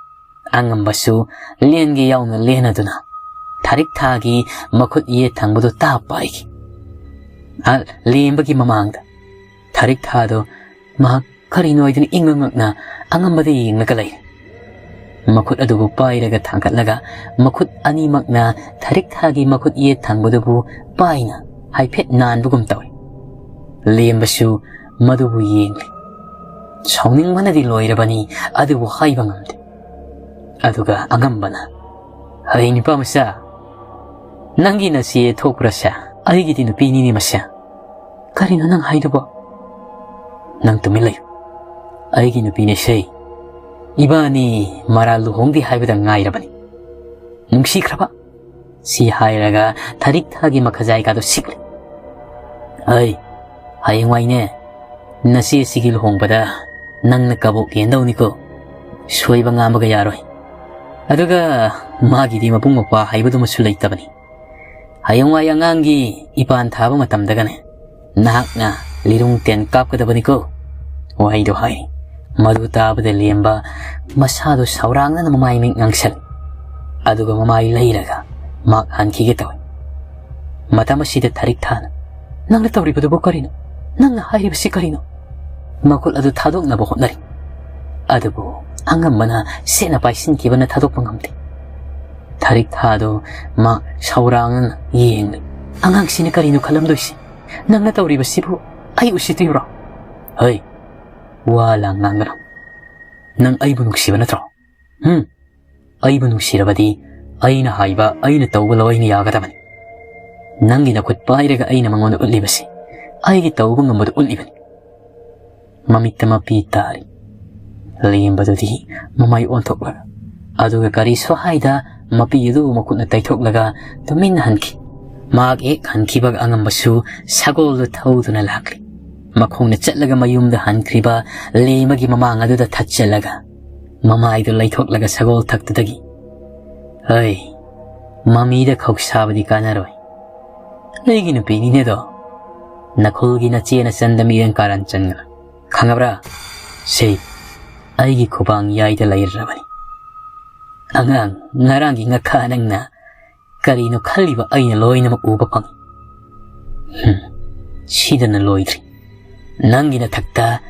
ꯑꯉꯝꯕꯁꯨ ꯂꯦꯟꯒꯦ ꯌꯥꯎꯅ ꯂꯦꯟꯅꯗꯨꯅ ꯊꯥꯔꯤꯛ ꯊꯥꯒꯤ ꯃꯈꯨꯠ ꯌꯦꯠ ꯊꯪꯕꯗꯨ ꯇꯥꯞ ꯄꯥꯏꯈꯤ꯫ ꯑ, ꯂꯦꯝꯕꯒꯤ ꯃꯃꯥꯡꯗ ꯊꯥꯔꯤꯛ ꯊꯥꯗꯣ ꯃꯍꯥꯛ ꯀꯔꯤꯅꯣ ꯍꯥꯏꯗꯨꯅ ꯏꯪꯉꯛꯅ ꯑꯉꯝꯕꯗ ꯌꯦꯡꯂꯒ ꯂꯩꯔꯦ꯫ ꯃꯈꯨꯠ ꯑꯗꯨꯕꯨ ꯄꯥꯏꯔꯒ ꯊꯥꯡꯒꯠꯂꯒ ꯃꯈꯨꯠ ꯑꯅꯤꯃꯛꯅ ꯊꯥꯔꯤꯛ ꯊꯥꯒꯤ ꯃꯈꯨꯠ ꯌꯦꯠ ꯊꯪꯕꯗꯨꯕꯨ ꯄꯥꯏꯅ ꯍꯥꯏꯐꯦꯠ ꯅꯥꯟꯕꯒꯨꯝ ꯇꯧꯏ꯫ ꯂꯦꯝꯕꯁꯨ ꯃꯗꯨꯕꯨ ꯌꯦꯡꯂꯤ꯫ ꯁꯥꯎꯅꯤꯡꯕꯅꯗꯤ ꯂꯣꯏꯔꯕꯅꯤ, ꯑꯗꯨꯕꯨ ꯍꯥꯏꯕ ꯉꯝꯗꯦ꯫ ꯑꯗꯨꯒ ꯑꯉꯝꯕꯅ, "ꯍꯩ, ꯅꯨꯄꯥ ꯃꯆꯥ, ꯅꯪꯒꯤ ꯅꯆꯦ ꯊꯣꯛꯄ꯭ꯔꯁꯦ? ꯑꯩꯒꯤꯗꯤ ꯅꯨꯄꯤꯅꯤꯅꯦ ꯃꯁꯦ꯫ ꯀꯔꯤꯅꯣ ꯅꯪ ꯍꯥꯏꯗꯨꯕꯣ?" "ꯅꯪ ꯇꯨꯃꯤꯟ ꯂꯩꯌꯨ꯫ ꯑꯩꯒꯤ ꯅꯨꯄꯤꯅꯦ ꯁꯦ꯫ ꯏꯕꯥꯅꯤ ꯃꯔꯥ ꯂꯨꯍꯣꯡꯗꯦ ꯍꯥꯏꯕꯗ ꯉꯥꯏꯔꯕꯅꯤ꯫ ꯅꯨꯡꯁꯤꯈ꯭ꯔꯕ?" ꯁꯤ ꯍꯥꯏꯔꯒ ꯊꯥꯔꯤꯛ ꯊꯥꯒꯤ ꯃꯈꯖꯥꯏꯒꯗꯣ ꯁꯤꯛꯂꯦ꯫ "ꯑꯩ, ꯍꯌꯦꯡꯋꯥꯏꯅꯦ, ꯅꯆꯦꯁꯤꯒꯤ ꯂꯨꯍꯣꯡꯕꯗ ꯅꯪꯅ ꯀꯕꯣꯛ ꯌꯦꯟꯗꯧꯅꯤꯀꯣ꯫ ꯁꯣꯏꯕ ꯉꯥꯝꯕꯒ ꯌꯥꯔꯣꯏ꯫ ꯑꯗꯨꯒ ꯃꯥꯒꯤꯗꯤ ꯃꯕꯨꯡ ꯃꯧꯄ꯭ꯋꯥ ꯍꯥꯏꯕꯗꯨꯃꯁꯨ ꯂꯩꯇꯕꯅꯤ꯫ ꯍꯌꯦꯡꯋꯥꯏ ꯑꯉꯥꯡꯒꯤ ꯏꯄꯥꯟ ꯊꯥꯕ ꯃꯇꯝꯗꯒꯅꯦ, ꯅꯍꯥꯛꯅ ꯂꯤꯔꯨꯡ ꯇꯦꯟ ꯀꯥꯞꯀꯗꯕꯅꯤꯀꯣ" ꯋꯥꯍꯩꯗꯣ ꯍꯥꯏꯔꯤ꯫ ꯃꯗꯨ ꯇꯥꯕꯗ ꯂꯦꯝꯕ ꯃꯁꯥꯗꯣ ꯁꯥꯎꯔꯥꯡꯅꯅ ꯃꯃꯥꯏ ꯃꯤꯠ ꯉꯥꯡꯁꯜꯂꯤ꯫ ꯑꯗꯨꯒ ꯃꯃꯥꯏ ꯂꯩꯔꯒ ꯃꯍꯥꯛ ꯍꯟꯈꯤꯒꯦ ꯇꯧꯏ꯫ ꯃꯇꯝ ꯑꯁꯤꯗ ꯊꯥꯔꯤꯛ ꯊꯥꯅ, "ꯅꯪꯅ ꯇꯧꯔꯤꯕꯗꯨꯕꯨ ꯀꯔꯤꯅꯣ? ꯅꯪꯅ ꯍꯥꯏꯔꯤꯕꯁꯤ ꯀꯔꯤꯅꯣ?" ꯃꯈꯨꯠ ꯑꯗꯨ ꯊꯥꯗꯣꯛꯅꯕ ꯍꯣꯠꯅꯔꯤ꯫ ꯑꯗꯨꯕꯨ ꯑꯉꯝꯕꯅ ꯁꯦꯠꯅ ꯄꯥꯏꯁꯤꯟꯈꯤꯕꯅ ꯊꯥꯗꯣꯛꯄ ꯉꯝꯗꯦ꯫ ꯊꯥꯔꯤꯛ ꯊꯥꯗꯣ ꯃꯥ ꯁꯥꯎꯔꯥꯡꯅꯅ ꯌꯦꯡꯂꯤ꯫ "ꯑꯉꯥꯡꯁꯤꯅ ꯀꯔꯤꯅꯣ ꯈꯜꯂꯝꯗꯣꯏꯁꯤ? ꯅꯪꯅ ꯇꯧꯔꯤꯕꯁꯤꯕꯨ ꯑꯩ ꯎꯁꯤꯠꯇ꯭ꯔꯤꯕ꯭ꯔꯣ?" "ꯍꯩ, ꯋꯥ ꯂꯥꯡ ꯉꯥꯡꯒꯅꯨ꯫ ꯅꯪ ꯑꯩꯕꯨ ꯅꯨꯡꯁꯤꯕ ꯅꯠꯇ꯭ꯔꯣ? ꯍꯨꯝ? ꯑꯩꯕꯨ ꯅꯨꯡꯁꯤꯔꯕꯗꯤ ꯑꯩꯅ ꯍꯥꯏꯕ, ꯑꯩꯅ ꯇꯧꯕ ꯂꯣꯏꯅ ꯌꯥꯒꯗꯕꯅꯤ꯫ ꯅꯪꯒꯤ ꯅꯈꯨꯠ ꯄꯥꯏꯔꯒ ꯑꯩꯅ ꯃꯉꯣꯟꯗ ꯎꯠꯂꯤꯕꯁꯤ ꯑꯩꯒꯤ ꯇꯧꯕ ꯉꯝꯕꯗꯨ ꯎꯠꯂꯤꯕꯅꯤ꯫" ꯃꯃꯤꯠꯇ ꯃꯄꯤ ꯇꯥꯔꯤ꯫ ꯂꯦꯝꯕꯗꯨꯗꯤ ꯃꯃꯥꯏ ꯑꯣꯟꯊꯣꯛꯂꯒ, ꯑꯗꯨꯒ ꯀꯔꯤꯁꯨ ꯍꯥꯏꯗ ꯃꯄꯤ ꯑꯗꯨ ꯃꯈꯨꯠꯅ ꯇꯩꯊꯣꯛꯂꯒ ꯇꯨꯃꯤꯟꯅ ꯍꯟꯈꯤ꯫ ꯃꯍꯥꯛ ꯍꯦꯛ ꯍꯟꯈꯤꯕꯒ ꯑꯉꯝꯕꯁꯨ ꯁꯒꯣꯜꯗꯨ ꯊꯧꯗꯨꯅ ꯂꯥꯛꯂꯤ꯫ ꯃꯈꯣꯡꯅ ꯆꯠꯂꯒ ꯃꯌꯨꯝꯗ ꯍꯟꯈ꯭ꯔꯤꯕ ꯂꯦꯝꯕꯒꯤ ꯃꯃꯥꯡ ꯑꯗꯨꯗ ꯊꯠꯆꯜꯂꯒ, ꯃꯃꯥꯏꯗꯨ ꯂꯩꯊꯣꯛꯂꯒ ꯁꯒꯣꯜ ꯊꯛꯇꯨꯗꯒꯤ, "ꯍꯩ, ꯃꯃꯤꯗ ꯈꯧꯁꯥꯕꯗꯤ ꯀꯥꯟꯅꯔꯣꯏ꯫ ꯑꯩꯒꯤ ꯅꯨꯄꯤꯅꯤꯅꯦꯗꯣ꯫ ꯅꯈꯨꯜꯒꯤ ꯅꯆꯦꯅ ꯆꯟꯗ ꯃꯤꯔꯦꯟ ꯀꯥꯔꯟ ꯆꯟꯒꯅꯨ꯫ ꯈꯪꯉꯕ꯭ꯔꯥ? ꯁꯤ ꯑꯩꯒꯤ ꯈꯨꯕꯥꯡ ꯌꯥꯏꯗ ꯂꯩꯔꯕꯅꯤ꯫ ꯑꯉꯥꯡ, ꯉꯔꯥꯡꯒꯤ ꯉꯥꯈꯥ ꯅꯪꯅ ꯀꯔꯤꯅꯣ ꯈꯜꯂꯤꯕ ꯑꯩꯅ ꯂꯣꯏꯅꯃꯛ ꯎꯕ ꯐꯪꯏ꯫ ꯍꯨꯝ, ꯁꯤꯗꯅ ꯂꯣꯏꯗ꯭ꯔꯤ꯫ ꯅꯪꯒꯤ ꯅꯊꯛꯇ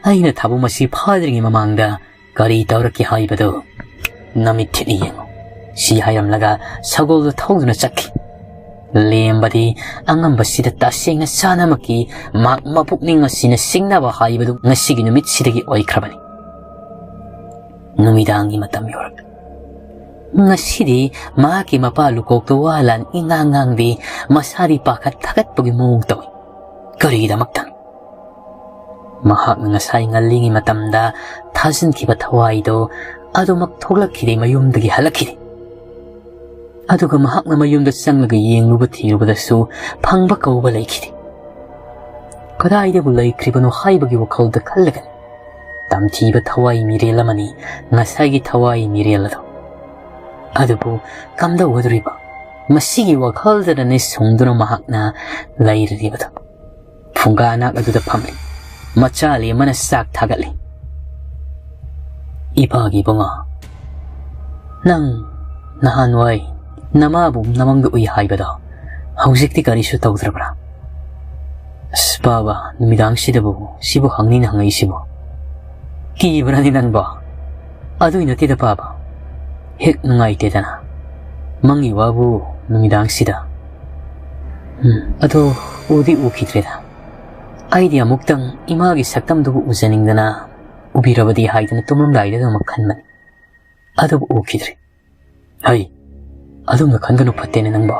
ꯑꯩꯅ ꯊꯥꯕꯨ ꯃꯁꯤ ꯐꯥꯗ꯭ꯔꯤꯉꯩ ꯃꯃꯥꯡꯗ ꯀꯔꯤ ꯇꯧꯔꯛꯀꯦ ꯍꯥꯏꯕꯗꯨ ꯅꯃꯤꯠ ꯊꯤꯠꯅ ꯌꯦꯡꯉꯨ꯫" ꯁꯤ ꯍꯥꯏꯔꯝꯂꯒ ꯁꯒꯣꯜꯗꯨ ꯊꯧꯗꯨꯅ ꯆꯠꯈꯤ꯫ ꯂꯦꯝꯕꯗꯤ ꯑꯉꯝꯕꯁꯤꯗ ꯇꯁꯦꯡꯅ ꯆꯥꯅꯃꯛꯀꯤ ꯃꯍꯥꯛ ꯃꯄꯨꯛꯅꯤꯡ ꯑꯁꯤꯅ ꯁꯤꯡꯅꯕ ꯍꯥꯏꯕꯗꯨ ꯉꯁꯤꯒꯤ ꯅꯨꯃꯤꯠꯁꯤꯗꯒꯤ ꯑꯣꯏꯈ꯭ꯔꯕꯅꯤ꯫ ꯅꯨꯃꯤꯗꯥꯡꯒꯤ ꯃꯇꯝ ꯌꯧꯔꯛꯂꯦ꯫ ꯉꯁꯤꯗꯤ ꯃꯍꯥꯛꯀꯤ ꯃꯄꯥ ꯂꯨꯀꯣꯛꯇꯣ ꯋꯥ ꯂꯥꯟ ꯏꯉꯥꯡ ꯉꯥꯡꯗꯦ, ꯃꯁꯥꯗꯤ ꯄꯥꯈꯠ ꯊꯥꯒꯠꯄꯒꯤ ꯃꯑꯣꯡ ꯇꯧꯏ꯫ ꯀꯔꯤꯒꯤꯗꯃꯛꯇꯅꯣ? ꯃꯍꯥꯛꯅ ꯉꯁꯥꯏ ꯉꯜꯂꯤꯉꯩ ꯃꯇꯝꯗ ꯊꯥꯖꯤꯟꯈꯤꯕ ꯊꯋꯥꯏꯗꯣ ꯑꯗꯨꯃꯛ ꯊꯣꯛꯂꯛꯈꯤꯗꯦ, ꯃꯌꯨꯝꯗꯒꯤ ꯍꯜꯂꯛꯈꯤꯗꯦ꯫ ꯑꯗꯨꯒ ꯃꯍꯥꯛꯅ ꯃꯌꯨꯝꯗ ꯆꯪꯂꯒ ꯌꯦꯡꯂꯨꯕ ꯊꯤꯔꯨꯕꯗꯁꯨ ꯐꯪꯕ ꯀꯧꯕ ꯂꯩꯈꯤꯗꯦ꯫ ꯀꯗꯥꯏꯗꯕꯨ ꯂꯩꯈ꯭ꯔꯤꯕꯅꯣ ꯍꯥꯏꯕꯒꯤ ꯋꯥꯈꯜꯗ ꯈꯜꯂꯒꯅꯤ ꯇꯝꯊꯤꯕ ꯊꯋꯥꯏ ꯃꯤꯔꯦꯜ ꯑꯃꯅꯤ ꯉꯁꯥꯏꯒꯤ ꯊꯋꯥꯏ ꯃꯤꯔꯦꯜ ꯑꯗꯨ꯫ ꯑꯗꯨꯕꯨ ꯀꯝꯗꯧꯒꯗꯧꯔꯤꯕ? ꯃꯁꯤꯒꯤ ꯋꯥꯈꯜꯗꯅꯅꯤ ꯁꯨꯡꯗꯨꯅ ꯃꯍꯥꯛꯅ ꯂꯩꯔꯤꯕꯗꯨ꯫ ꯐꯨꯡꯒꯥ ꯅꯥꯛ ꯑꯗꯨꯗ ꯐꯝꯂꯤ꯫ ꯃꯆꯥ ꯂꯦꯝꯕꯅ ꯆꯥꯛ ꯊꯥꯒꯠꯂꯤ꯫ "ꯏꯄꯥꯒꯤ ꯏꯕꯨꯡꯉꯣ, ꯅꯪ ꯅꯍꯥꯟꯋꯥꯏ ꯅꯃꯥꯕꯨ ꯅꯃꯪꯗ ꯎꯏ ꯍꯥꯏꯕꯗꯣ ꯍꯧꯖꯤꯛꯇꯤ ꯀꯔꯤꯁꯨ ꯇꯧꯗ꯭ꯔꯕ꯭ꯔꯥ?" "ꯑꯁ ꯄꯥꯕ, ꯅꯨꯃꯤꯗꯥꯡꯁꯤꯗꯕꯨ ꯁꯤꯕꯨ ꯍꯪꯅꯤꯅ ꯍꯪꯉꯛꯏꯁꯤꯕꯨ? ꯀꯤꯕ꯭ꯔꯥꯅꯤ ꯅꯪꯕꯣ? ꯑꯗꯨꯏ ꯅꯠꯇꯦꯗ ꯄꯥꯕ, ꯍꯦꯛ ꯅꯨꯡꯉꯥꯏꯇꯦꯗꯅ꯫ ꯃꯪꯒꯤ ꯋꯥꯕꯨ ꯅꯨꯃꯤꯗꯥꯡꯁꯤꯗ꯫ ꯎꯝ, ꯑꯗꯣ ꯎꯗꯤ ꯎꯈꯤꯗ꯭ꯔꯦꯗ꯫ ꯑꯩꯗꯤ ꯑꯃꯨꯛꯇꯪ ꯏꯃꯥꯒꯤ ꯁꯛꯇꯝꯗꯨꯕꯨ ꯎꯖꯅꯤꯡꯗꯅ ꯎꯕꯤꯔꯕꯗꯤ ꯍꯥꯏꯗꯅ ꯇꯨꯝꯂꯝꯗꯥꯏꯗ ꯑꯗꯨꯃꯛ ꯈꯟꯕꯅꯤ꯫ ꯑꯗꯨꯕꯨ ꯎꯈꯤꯗ꯭ꯔꯦ꯫" "ꯍꯩ, ꯑꯗꯨꯝꯅ ꯈꯟꯒꯅꯨ, ꯐꯠꯇꯦꯅꯦ ꯅꯪꯕꯣ꯫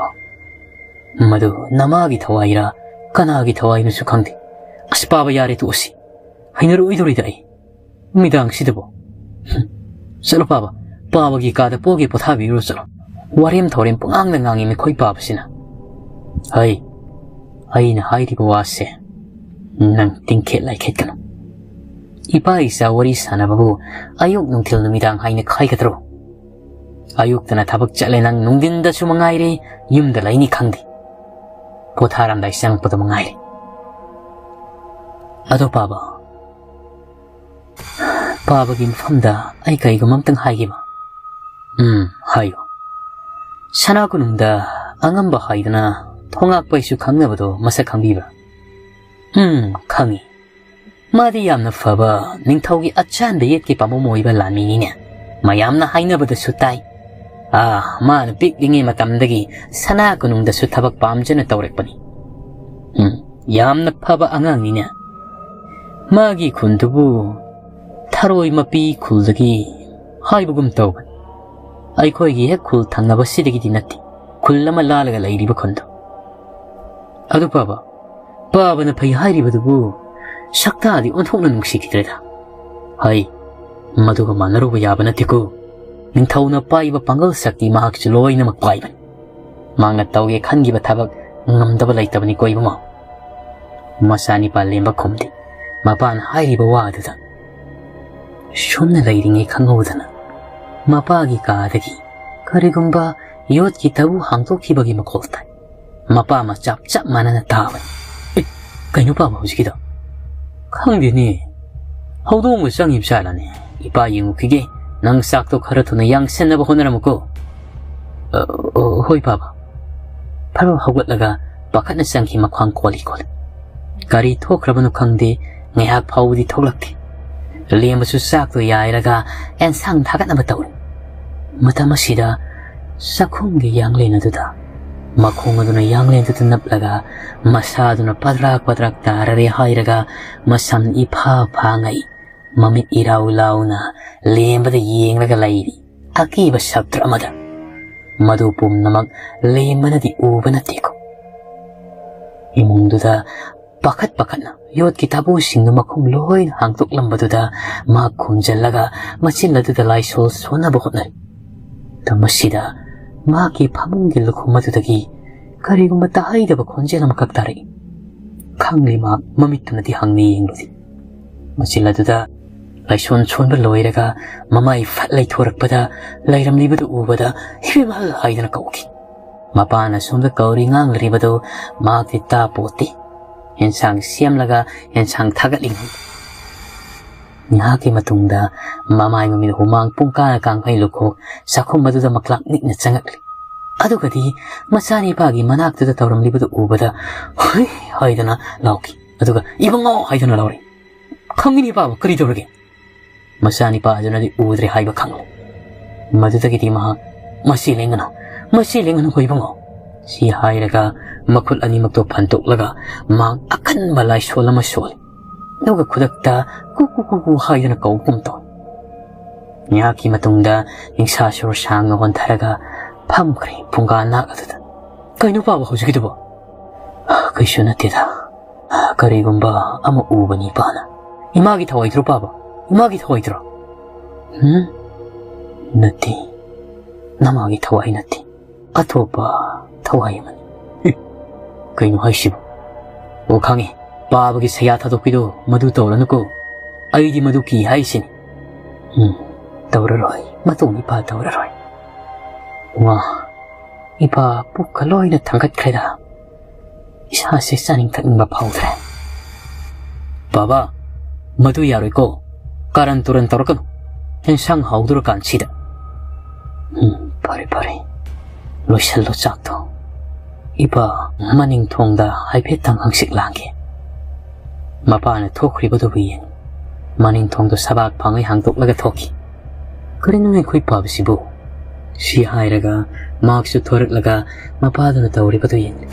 ꯃꯗꯨ ꯅꯃꯥꯒꯤ ꯊꯋꯥꯏꯔꯥ ꯀꯅꯥꯒꯤ ꯊꯋꯥꯏꯅꯣꯁꯨ ꯈꯪꯗꯦ꯫ ꯑꯁ ꯄꯥꯕ, ꯌꯥꯔꯦ, ꯇꯣꯛꯑꯁꯤ꯫ ꯍꯩꯅꯔꯣꯏꯗꯧꯔꯤꯗ ꯑꯩ꯫ ꯅꯨꯃꯤꯗꯥꯡꯁꯤꯗꯕꯨ꯫ ꯍꯨꯝ꯫ ꯆꯠꯂꯣ ꯄꯥꯕ, ꯄꯥꯕꯒꯤ ꯀꯥꯗ ꯄꯣꯒꯦ ꯄꯣꯊꯥꯕꯤꯔꯨꯔꯣ ꯆꯠꯂꯣ꯫ ꯋꯥꯔꯦꯝ ꯊꯧꯔꯦꯝ ꯄꯨꯡꯉꯥꯡꯗ ꯉꯥꯡꯉꯤ ꯃꯈꯣꯏ ꯄꯥꯕꯁꯤꯅ꯫ ꯍꯩ, ꯑꯩꯅ ꯍꯥꯏꯔꯤꯕ ꯋꯥꯁꯦ "ꯅꯪ ꯇꯤꯡꯈꯦꯠ ꯂꯥꯏꯈꯦꯠꯀꯅꯨ꯫ ꯏꯄꯥ ꯏꯆꯥ ꯋꯥꯔꯤ ꯁꯥꯟꯅꯕꯕꯨ ꯑꯌꯨꯛ ꯅꯨꯡꯊꯤꯜ ꯅꯨꯃꯤꯗꯥꯡ ꯍꯥꯏꯅ ꯈꯥꯏꯒꯗ꯭ꯔꯣ? ꯑꯌꯨꯛꯇꯅ ꯊꯕꯛ ꯆꯠꯂꯦ ꯅꯪ, ꯅꯨꯡꯊꯤꯟꯗꯁꯨ ꯃꯉꯥꯏꯔꯦ ꯌꯨꯝꯗ ꯂꯩꯅꯤ ꯈꯪꯗꯦ꯫ ꯄꯣꯊꯥꯔꯝꯗꯥꯏ ꯆꯪꯉꯛꯄꯗ ꯃꯉꯥꯏꯔꯦ꯫ ꯑꯗꯣ ꯄꯥꯕ, ꯄꯥꯕꯒꯤ ꯃꯐꯝꯗ ꯑꯩ ꯀꯔꯤꯒꯨꯝꯕ ꯑꯝꯇꯪ ꯍꯥꯏꯒꯦꯕ?" "ꯎꯝ, ꯍꯥꯏꯌꯨ꯫" "ꯁꯅꯥ ꯀꯣꯅꯨꯡꯗ ꯑꯉꯝꯕ ꯍꯥꯏꯗꯅ ꯊꯣꯉꯥꯛꯄꯩꯁꯨ ꯈꯪꯅꯕꯗꯣ ꯃꯁꯛ ꯈꯪꯕꯤꯕ꯭ꯔꯥ?" "ꯎꯝ, ꯈꯪꯉꯤ꯫ ꯃꯥꯗꯤ ꯌꯥꯝꯅ ꯐꯕ ꯅꯤꯡꯊꯧꯒꯤ ꯑꯆꯥꯟꯕ ꯌꯦꯠꯀꯤ ꯄꯥꯝꯕꯣꯝ ꯑꯣꯏꯕ ꯂꯥꯟꯃꯤꯅꯤꯅꯦ꯫ ꯃꯌꯥꯝꯅ ꯍꯥꯏꯅꯕꯗꯁꯨ ꯇꯥꯏ꯫ ꯑꯥ, ꯃꯥꯅ ꯄꯤꯛꯂꯤꯉꯩ ꯃꯇꯝꯗꯒꯤ ꯁꯅꯥ ꯀꯣꯅꯨꯡꯗꯁꯨ ꯊꯕꯛ ꯄꯥꯝꯖꯅ ꯇꯧꯔꯛꯄꯅꯤ꯫ ꯎꯝ, ꯌꯥꯝꯅ ꯐꯕ ꯑꯉꯥꯡꯅꯤꯅꯦ꯫ ꯃꯥꯒꯤ ꯈꯨꯟꯗꯨꯕꯨ ꯊꯔꯣꯏ ꯃꯄꯤ ꯈꯨꯜꯗꯒꯤ ꯍꯥꯏꯕꯒꯨꯝ ꯇꯧꯕꯅꯤ꯫ ꯑꯩꯈꯣꯏꯒꯤ ꯍꯦꯛ ꯈꯨꯜ ꯊꯪꯅꯕꯁꯤꯗꯒꯤꯗꯤ ꯅꯠꯇꯦ, ꯈꯨꯜ ꯑꯃ ꯂꯥꯜꯂꯒ ꯂꯩꯔꯤꯕ ꯈꯨꯟꯗꯣ꯫ ꯑꯗꯨ ꯄꯥꯕ, ꯄꯥꯕꯅ ꯐꯩ ꯍꯥꯏꯔꯤꯕꯗꯨꯕꯨ ꯁꯛꯇꯥꯗꯤ ꯑꯣꯟꯊꯣꯛꯅ ꯅꯨꯡꯁꯤꯈꯤꯗ꯭ꯔꯦꯗ꯫ ꯍꯩ, ꯃꯗꯨꯒ ꯃꯥꯟꯅꯔꯨꯕ ꯌꯥꯕ ꯅꯠꯇꯦꯀꯣ꯫ ꯅꯤꯡꯊꯧꯅ ꯄꯥꯏꯕ ꯄꯥꯡꯒꯜ ꯁꯛꯇꯤ ꯃꯍꯥꯛꯁꯨ ꯂꯣꯏꯅꯃꯛ ꯄꯥꯏꯕꯅꯤ꯫ ꯃꯍꯥꯛꯅ ꯇꯧꯒꯦ ꯈꯟꯈꯤꯕ ꯊꯕꯛ ꯉꯝꯗꯕ ꯂꯩꯇꯕꯅꯤꯀꯣ ꯏꯕꯨꯡꯉꯣ꯫" ꯃꯆꯥꯅꯤꯄꯥ ꯂꯦꯝꯕ ꯈꯨꯝꯗꯦ꯫ ꯃꯄꯥꯅ ꯍꯥꯏꯔꯤꯕ ꯋꯥ ꯑꯗꯨꯗ ꯁꯣꯝꯅ ꯂꯩꯔꯤꯉꯩ ꯈꯪꯍꯧꯗꯅ ꯃꯄꯥꯒꯤ ꯀꯥꯗꯒꯤ ꯀꯔꯤꯒꯨꯝꯕ ꯌꯣꯠꯀꯤ ꯇꯕꯨ ꯍꯥꯡꯗꯣꯛꯈꯤꯕꯒꯤ ꯃꯈꯣꯜ ꯇꯥꯏ꯫ ꯃꯄꯥ ꯃꯆꯥ ꯆꯞ ꯃꯥꯟꯅꯅ ꯇꯥꯕꯅꯤ꯫ "ꯑꯦ, ꯀꯩꯅꯣ ꯄꯥꯕ ꯍꯧꯖꯤꯛꯀꯤꯗꯣ?" "ꯈꯪꯗꯦꯅꯦ꯫ ꯍꯧꯗꯣꯡꯕꯨ ꯆꯪꯉꯤꯕ ꯖꯥꯠꯂꯅꯦ? ꯏꯄꯥ ꯌꯦꯡꯉꯨꯈꯤꯒꯦ꯫ ꯅꯪ ꯆꯥꯛꯇꯣ ꯈꯔ ꯊꯨꯅ ꯌꯥꯡꯁꯟꯅꯕ ꯍꯣꯠꯅꯔꯝꯃꯨꯀꯣ꯫" "ꯑ, ꯑ, ꯍꯣꯏ ꯄꯥꯕ꯫" ꯐꯠ ꯍꯧꯒꯠꯂꯒ ꯄꯥꯈꯠꯅ ꯆꯪꯈꯤ, ꯃꯈ꯭ꯋꯥꯡ ꯀꯣꯜꯂꯤ ꯀꯣꯜꯂꯤ꯫ ꯀꯔꯤ ꯊꯣꯛꯈ꯭ꯔꯕꯅꯣ ꯈꯪꯗꯦ, ꯉꯥꯏꯍꯥꯛ ꯐꯥꯎꯕꯗꯤ ꯊꯣꯛꯂꯛꯇꯦ꯫ ꯂꯦꯝꯕꯁꯨ ꯆꯥꯛꯇꯣ ꯌꯥꯏꯔꯒ ꯑꯦꯟꯁꯥꯡ ꯊꯥꯒꯠꯅꯕ ꯇꯧꯔꯤ꯫ ꯃꯇꯝ ꯑꯁꯤꯗ ꯆꯥꯛꯈꯨꯝꯒꯤ ꯌꯥꯡꯂꯦꯟ ꯑꯗꯨꯗ ꯃꯈꯣꯡ ꯑꯗꯨꯅ ꯌꯥꯡꯂꯦꯟꯗꯨꯗ ꯅꯞꯂꯒ ꯃꯁꯥꯗꯨꯅ ꯄꯗ꯭ꯔꯥꯛ ꯄꯗ꯭ꯔꯥꯛ ꯇꯥꯔꯔꯦ ꯍꯥꯏꯔꯒ ꯃꯁꯝ ꯏꯐꯥ ꯐꯥꯉꯩ ꯃꯃꯤꯠ ꯏꯔꯥꯎ ꯂꯥꯎꯅ ꯂꯦꯝꯕꯗ ꯌꯦꯡꯂꯒ ꯂꯩꯔꯤ ꯑꯀꯤꯕ ꯁꯛꯇ꯭ꯔ ꯑꯃꯗ꯫ ꯃꯗꯨ ꯄꯨꯝꯅꯃꯛ ꯂꯦꯝꯕꯅꯗꯤ ꯎꯕ ꯅꯠꯇꯦꯀꯣ꯫ ꯏꯃꯨꯡꯗꯨꯗ ꯄꯥꯈꯠ ꯄꯥꯈꯠꯅ ꯌꯣꯠꯀꯤ ꯇꯥꯕꯨꯁꯤꯡꯗꯨ ꯃꯈꯨꯝ ꯂꯣꯏꯅ ꯍꯥꯡꯗꯣꯛꯂꯝꯕꯗꯨꯗ ꯃꯍꯥꯛ ꯈꯨꯝꯖꯤꯜꯂꯒ ꯃꯆꯤꯟ ꯑꯗꯨꯗ ꯂꯥꯏꯁꯣꯜ ꯁꯣꯟꯅꯕ ꯍꯣꯠꯅꯔꯤ꯫ ꯃꯇꯝ ꯑꯁꯤꯗ ꯃꯍꯥꯛꯀꯤ ꯐꯃꯨꯡꯒꯤ ꯂꯨꯈꯨꯝ ꯑꯗꯨꯗꯒꯤ ꯀꯔꯤꯒꯨꯝꯕ ꯇꯥꯍꯩꯗꯕ ꯈꯣꯟꯖꯦꯜ ꯑꯃꯈꯛ ꯇꯥꯔꯛꯏ꯫ ꯈꯪꯂꯤ ꯃꯍꯥꯛ ꯃꯃꯤꯠꯇꯨꯅꯗꯤ ꯍꯪꯅ ꯌꯦꯡꯂꯨꯗꯦ꯫ ꯃꯆꯤꯜ ꯑꯗꯨꯗ ꯂꯥꯏꯁꯣꯟ ꯁꯣꯟꯕ ꯂꯣꯏꯔꯒ ꯃꯃꯥꯏ ꯐꯠ ꯂꯩꯊꯣꯔꯛꯄꯗ ꯂꯩꯔꯝꯂꯤꯕꯗꯨ ꯎꯕꯗ "ꯏꯕꯦꯝꯍꯜ" ꯍꯥꯏꯗꯨꯅ ꯀꯧꯈꯤ꯫ ꯃꯄꯥꯅ ꯁꯣꯝꯗ ꯀꯧꯔꯤ ꯉꯥꯡꯂꯤꯕꯗꯨ ꯃꯍꯥꯛꯇꯤ ꯇꯥ ꯄꯣꯠꯇꯦ꯫ ꯑꯦꯟꯁꯥꯡ ꯁꯦꯝꯂꯒ ꯑꯦꯟꯁꯥꯡ ꯊꯥꯒꯠꯂꯤꯉꯩ꯫ ꯉꯥꯏꯍꯥꯛꯀꯤ ꯃꯇꯨꯡꯗ ꯃꯃꯥꯏ ꯃꯃꯤꯠ ꯍꯨꯃꯥꯡ ꯄꯨꯡꯀꯥꯅ ꯀꯥꯡꯈꯩ ꯂꯨꯈꯣꯛ ꯆꯥꯛꯈꯨꯝ ꯑꯗꯨꯗ ꯃꯀ꯭ꯂꯥꯛ ꯅꯤꯛꯅ ꯆꯪꯉꯛꯂꯤ꯫ ꯑꯗꯨꯒꯗꯤ ꯃꯆꯥꯅꯤꯄꯥꯒꯤ ꯃꯅꯥꯛꯇꯨꯗ ꯇꯧꯔꯝꯂꯤꯕꯗꯨ ꯎꯕꯗ "ꯍꯨꯏ" ꯍꯥꯏꯗꯅ ꯂꯥꯎꯈꯤ꯫ ꯑꯗꯨꯒ "ꯏꯕꯨꯡꯉꯣ" ꯍꯥꯏꯗꯨꯅ ꯂꯥꯎꯔꯛꯏ꯫ "ꯈꯪꯉꯤꯅꯦ ꯄꯥꯕ, ꯀꯔꯤ ꯇꯧꯔꯒꯦ?" ꯃꯆꯥꯅꯤꯄꯥ ꯑꯗꯨꯅꯗꯤ ꯎꯗ꯭ꯔꯦ ꯍꯥꯏꯕ ꯈꯪꯂꯦ꯫ ꯃꯗꯨꯗꯒꯤꯗꯤ ꯃꯍꯥꯛ "ꯃꯁꯤ ꯂꯦꯡꯒꯅꯨ, ꯃꯁꯤ ꯂꯦꯡꯒꯅꯨ ꯏꯕꯨꯡꯉꯣ" ꯁꯤ ꯍꯥꯏꯔꯒ ꯃꯈꯨꯠ ꯑꯅꯤꯃꯛꯇꯣ ꯐꯟꯗꯣꯛꯂꯒ ꯃꯍꯥꯛ ꯑꯀꯟꯕ ꯂꯥꯏꯁꯣꯜ ꯑꯃ ꯁꯣꯜꯂꯤ꯫ ꯑꯗꯨꯒ ꯈꯨꯗꯛꯇ "ꯀꯨ ꯀꯨ ꯀꯨ ꯀꯨ" ꯍꯥꯏꯗꯨꯅ ꯀꯧꯕꯒꯨꯝ ꯇꯧꯏ꯫ ꯉꯥꯏꯍꯥꯛꯀꯤ ꯃꯇꯨꯡꯗ ꯅꯤꯡꯁꯥ ꯁꯣꯔ ꯁꯥꯡꯅ ꯍꯣꯟꯊꯔꯒ ꯐꯝꯈ꯭ꯔꯦ ꯐꯨꯡꯒꯥ ꯅꯥꯛ ꯑꯗꯨꯗ꯫ "ꯀꯩꯅꯣ ꯄꯥꯕ ꯍꯧꯖꯤꯛꯀꯤꯗꯨꯕꯣ?" "ꯀꯩꯁꯨ ꯅꯠꯇꯦꯗ, ꯀꯔꯤꯒꯨꯝꯕ ꯑꯃ ꯎꯕꯅꯤ ꯄꯥꯅ꯫" "ꯏꯃꯥꯒꯤ ꯊꯋꯥꯏꯗ꯭ꯔꯣ ꯄꯥꯕ? ꯏꯃꯥꯒꯤ ꯊꯋꯥꯏꯗ꯭ꯔꯣ?" "ꯎꯝ, ꯅꯠꯇꯦ, ꯅꯃꯥꯒꯤ ꯊꯋꯥꯏ ꯅꯠꯇꯦ, ꯑꯇꯣꯞꯄ ꯊꯋꯥꯏ ꯑꯃꯅꯤ꯫" "ꯑꯦ, ꯀꯩꯅꯣ ꯍꯥꯏꯁꯤꯕꯨ?" "ꯑꯣ, ꯈꯪꯉꯦ, ꯄꯥꯕꯒꯤ ꯁꯌꯥ ꯊꯥꯗꯣꯛꯄꯤꯗꯣ ꯃꯗꯨ ꯇꯧꯔꯅꯨꯀꯣ꯫ ꯑꯩꯗꯤ ꯃꯗꯨ ꯀꯤ ꯍꯥꯏꯁꯤꯅꯤ꯫" "ꯎꯝ, ꯇꯧꯔꯔꯣꯏ, ꯃꯇꯨꯡ ꯏꯄꯥ ꯇꯧꯔꯔꯣꯏ꯫" ꯋꯥ, ꯏꯄꯥ ꯄꯨꯛꯀ ꯂꯣꯏꯅ ꯊꯥꯡꯒꯠꯈ꯭ꯔꯦꯗ꯫ ꯏꯁꯥꯁꯦ ꯆꯥꯅꯤꯡ ꯊꯛꯅꯤꯡꯕ ꯐꯥꯎꯗ꯭ꯔꯦ꯫ "ꯕꯥꯕꯥ, ꯃꯗꯨ ꯌꯥꯔꯣꯏꯀꯣ꯫ ꯀꯥꯔꯟ ꯇꯨꯔꯟ ꯇꯧꯔꯛꯀꯅꯨ꯫ ꯏꯟꯁꯥꯡ ꯍꯥꯎꯗꯣꯔꯀꯥꯟꯁꯤꯗ꯫" "ꯎꯝ, ꯐꯔꯦ, ꯐꯔꯦ꯫ ꯂꯣꯏꯁꯜꯂꯣ ꯆꯥꯛꯇꯣ꯫ ꯏꯄꯥ ꯃꯅꯤꯡ ꯊꯣꯡꯗ ꯍꯥꯏꯐꯦꯠꯇꯪ ꯍꯪꯆꯤꯠ ꯂꯥꯡꯒꯦ꯫" ꯃꯄꯥꯅ ꯊꯣꯛꯈ꯭ꯔꯤꯕꯗꯨꯕꯨ ꯌꯦꯡ ꯃꯅꯤꯡ ꯊꯣꯡꯗꯣ ꯁꯕꯥꯛ ꯐꯥꯡꯉꯩ ꯍꯥꯡꯗꯣꯛꯂꯒ ꯊꯣꯛꯈꯤ꯫ "ꯀꯔꯤꯅꯣ ꯑꯩꯈꯣꯏ ꯄꯥꯕꯁꯤꯕꯨ?" ꯁꯤ ꯍꯥꯏꯔꯒ ꯃꯍꯥꯛꯁꯨ ꯊꯣꯔꯛꯂꯒ ꯃꯄꯥꯗꯨꯅ ꯇꯧꯔꯤꯕꯗꯨ ꯌꯦꯡꯂꯤ꯫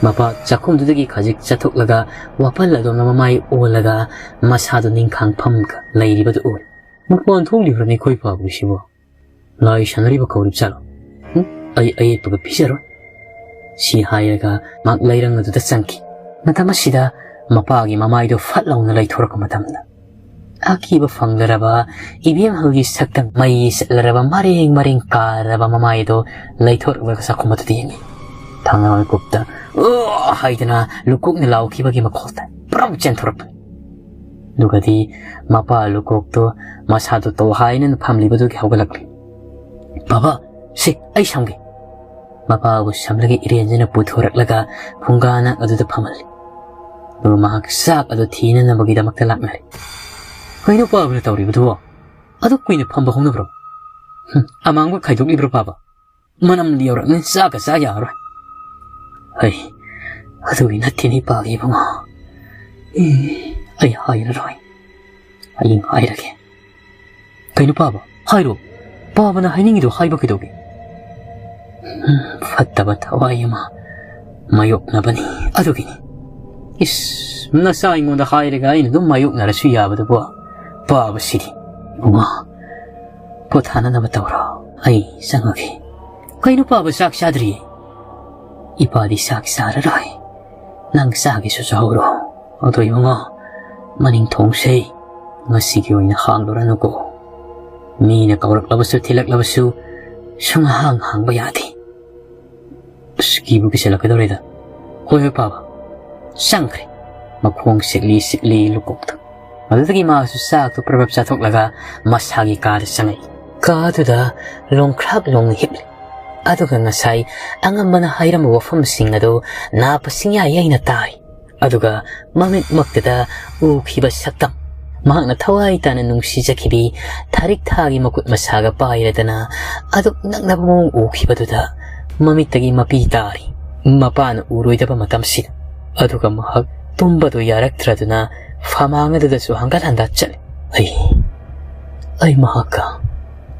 ꯃꯄꯥ ꯆꯥꯛꯈꯨꯝꯗꯨꯗꯒꯤ ꯈꯖꯤꯛ ꯆꯠꯊꯣꯛꯂꯒ ꯋꯥꯄꯜ ꯑꯗꯣꯝꯅ ꯃꯃꯥꯏ ꯑꯣꯜꯂꯒ ꯃꯁꯥꯗꯨ ꯅꯤꯡꯈꯥꯡ ꯐꯝꯒ ꯂꯩꯔꯤꯕꯗꯨ ꯎꯔꯦ꯫ "ꯃꯄꯥꯟ ꯊꯣꯛꯂꯤꯕ꯭ꯔꯅꯦ ꯑꯩꯈꯣꯏ ꯄꯥꯕꯁꯤꯕꯨ? ꯂꯥꯏ ꯁꯥꯟꯅꯔꯤꯕ ꯀꯧꯔꯤꯕ ꯖꯥꯠꯂꯣ? ꯎꯝ, ꯑꯩ ꯑꯌꯦꯠꯄꯒ ꯄꯤꯖꯔꯣꯏ꯫" ꯁꯤ ꯍꯥꯏꯔꯒ ꯃꯍꯥꯛ ꯂꯩꯔꯪ ꯑꯗꯨꯗ ꯆꯪꯈꯤ꯫ ꯃꯇꯝ ꯑꯁꯤꯗ ꯃꯄꯥꯒꯤ ꯃꯃꯥꯏꯗꯨ ꯐꯠ ꯂꯥꯎꯅ ꯂꯩꯊꯣꯔꯛꯄ ꯃꯇꯝꯗ ꯑꯀꯤꯕ ꯐꯪꯂꯔꯕ ꯏꯕꯦꯝꯍꯜꯒꯤ ꯁꯛꯇꯝ ꯃꯩ ꯆꯠꯂꯔꯕ ꯃꯔꯦꯡ ꯃꯔꯦꯡ ꯀꯥꯔꯕ ꯃꯃꯥꯏꯗꯨ ꯂꯩꯊꯣꯔꯛꯂꯒ ꯆꯥꯛꯈꯨꯝ ꯑꯗꯨꯗ ꯌꯦꯡꯉꯤ꯫ ꯊꯪꯅ ꯃꯤꯀꯨꯞꯇ "ꯑꯣ!" ꯍꯥꯏꯗꯅ ꯂꯨꯀꯣꯛꯅ ꯂꯥꯎꯈꯤꯕꯒꯤ ꯃꯈꯣꯜꯗ ꯄ꯭ꯔꯧ ꯆꯦꯟꯊꯣꯔꯛꯄꯅꯤ꯫ ꯑꯗꯨꯒꯗꯤ ꯃꯄꯥ ꯂꯨꯀꯣꯛꯇꯣ ꯃꯁꯥꯗꯣ ꯇꯣꯍꯥꯏꯅꯅ ꯐꯝꯂꯤꯕꯗꯨꯒꯤ ꯍꯧꯒꯠꯂꯛꯂꯤ꯫ "ꯕꯥꯕꯥ, ꯁꯤ ꯑꯩ ꯁꯝꯒꯦ꯫" ꯃꯄꯥꯕꯨ ꯁꯝꯂꯒ ꯏꯔꯦꯟꯖꯅ ꯄꯨꯊꯣꯔꯛꯂꯒ ꯐꯨꯡꯒꯥꯅ ꯑꯗꯨꯗ ꯐꯝꯍꯜꯂꯤ꯫ ꯑꯗꯨꯒ ꯃꯍꯥꯛ ꯆꯥꯛ ꯑꯗꯨ ꯊꯤꯅꯅꯕꯒꯤꯗꯃꯛꯇ ꯂꯥꯛꯅꯔꯦ꯫ "ꯀꯩꯅꯣ ꯄꯥꯕꯅ ꯇꯧꯔꯤꯕꯗꯨꯕꯣ? ꯑꯗꯨꯛ ꯀꯨꯏꯅ ꯐꯝꯕ ꯍꯧꯅꯕ꯭ꯔꯣ? ꯍꯨꯝ, ꯑꯃꯥꯡꯕ ꯈꯥꯏꯗꯣꯛꯂꯤꯕ꯭ꯔꯣ ꯄꯥꯕ? ꯃꯅꯝ ꯌꯧꯔꯛꯅ ꯆꯥꯛꯀ ꯆꯥ ꯌꯥꯔꯔꯣꯏ꯫" "ꯍꯩ, ꯑꯗꯨꯒꯤ ꯅꯠꯇꯦꯅꯦ ꯄꯥꯒꯦ ꯏꯕꯨꯡꯉꯣ꯫ ꯑꯦ, ꯑꯩ ꯍꯥꯏꯔꯔꯣꯏ꯫ ꯍꯌꯦꯡ ꯍꯥꯏꯔꯒꯦ꯫" "ꯀꯩꯅꯣ ꯄꯥꯕ? ꯍꯥꯏꯔꯣ꯫ ꯄꯥꯕꯅ ꯍꯥꯏꯅꯤꯡꯉꯤꯗꯣ ꯍꯥꯏꯕ ꯀꯩꯗꯧꯒꯦ?" "ꯎꯝ, ꯐꯠꯇꯕ ꯊꯋꯥꯏ ꯑꯃ ꯃꯥꯌꯣꯛꯅꯕꯅꯤ, ꯑꯗꯨꯒꯤꯅꯤ꯫" "ꯏꯁ, ꯅꯆꯥ ꯑꯩꯉꯣꯟꯗ ꯍꯥꯏꯔꯒ ꯑꯩꯅ ꯑꯗꯨꯝ ꯃꯥꯌꯣꯛꯅꯔꯁꯨ ꯌꯥꯕꯗꯨꯕꯨ, ꯄꯥꯕꯁꯤꯗꯤ꯫" "ꯏꯕꯨꯡꯉꯣ, ꯄꯣꯊꯥꯅꯅꯕ ꯇꯧꯔꯣ, ꯑꯩ ꯆꯪꯉꯒꯦ꯫" "ꯀꯩꯅꯣ ꯄꯥꯕ, ꯆꯥꯛ ꯆꯥꯗ꯭ꯔꯤꯌꯦ?" "ꯏꯄꯥꯗꯤ ꯆꯥꯛ ꯆꯥꯔꯔꯣꯏ, ꯅꯪ ꯆꯥꯒꯦꯁꯨ ꯆꯥꯍꯧꯔꯣ꯫ ꯑꯗꯣ ꯏꯕꯨꯡꯉꯣ, ꯃꯅꯤꯡ ꯊꯣꯡꯁꯦ ꯉꯁꯤꯒꯤ ꯑꯣꯏꯅ ꯍꯥꯡꯂꯨꯔꯅꯨꯀꯣ꯫ ꯃꯤꯅ ꯀꯧꯔꯛꯂꯕꯁꯨ ꯊꯤꯜꯂꯛꯂꯕꯁꯨ ꯁꯨꯡꯍꯥꯡ ꯍꯥꯡꯕ ꯌꯥꯗꯦ꯫" "ꯑꯁ, ꯀꯤꯕꯨ ꯀꯤꯁꯤꯜꯂꯛꯀꯗꯧꯔꯦꯗ꯫" "ꯍꯣꯏ, ꯍꯣꯏ, ꯄꯥꯕ꯫" ꯆꯪꯈ꯭ꯔꯦ꯫ ꯃꯈꯣꯡ ꯁꯤꯛꯂꯤ ꯁꯤꯛꯂꯤ ꯂꯨꯀꯣꯛꯇ꯫ ꯑꯗꯨꯗꯒꯤ ꯃꯥꯁꯨ ꯆꯥꯛꯇꯨ ꯄ꯭ꯔꯞ ꯄ꯭ꯔꯞ ꯆꯥꯊꯣꯛꯂꯒ ꯃꯁꯥꯒꯤ ꯀꯥꯗ ꯆꯪꯉꯛꯏ꯫ ꯀꯥꯗꯨꯗ ꯂꯣꯡꯈ꯭ꯔꯥꯛ ꯂꯣꯡꯅ ꯍꯤꯞꯂꯤ꯫ ꯑꯗꯨꯒ ꯉꯁꯥꯏ ꯑꯉꯝꯕꯅ ꯍꯥꯏꯔꯝꯕ ꯋꯥꯐꯝꯁꯤꯡ ꯑꯗꯨ ꯅꯥꯄ ꯁꯤꯡꯌꯥ ꯌꯩꯅ ꯇꯥꯔꯤ꯫ ꯑꯗꯨꯒ ꯃꯃꯤꯠꯃꯛꯇꯗ ꯎꯈꯤꯕ ꯁꯛꯇꯝ, ꯃꯍꯥꯛꯅ ꯊꯋꯥꯏ ꯇꯥꯅ ꯅꯨꯡꯁꯤꯖꯈꯤꯕꯤ ꯊꯥꯔꯤꯛ ꯊꯥꯒꯤ ꯃꯈꯨꯠ ꯃꯁꯥꯒ ꯄꯥꯏꯔꯗꯅ ꯑꯗꯨꯛ ꯅꯛꯅꯕ ꯃꯑꯣꯡ ꯎꯈꯤꯕꯗꯨꯗ ꯃꯃꯤꯠꯇꯒꯤ ꯃꯄꯤ ꯇꯥꯔꯤ꯫ ꯃꯄꯥꯅ ꯎꯔꯣꯏꯗꯕ ꯃꯇꯝꯁꯤꯗ꯫ ꯑꯗꯨꯒ ꯃꯍꯥꯛ ꯇꯨꯝꯕꯗꯨ ꯌꯥꯔꯛꯇ꯭ꯔꯗꯨꯅ ꯐꯃꯥꯡ ꯑꯗꯨꯗꯁꯨ ꯍꯪꯒꯠ ꯍꯟꯗꯥ ꯆꯠꯂꯤ꯫ ꯑꯩ, ꯑꯩ ꯃꯍꯥꯛꯀ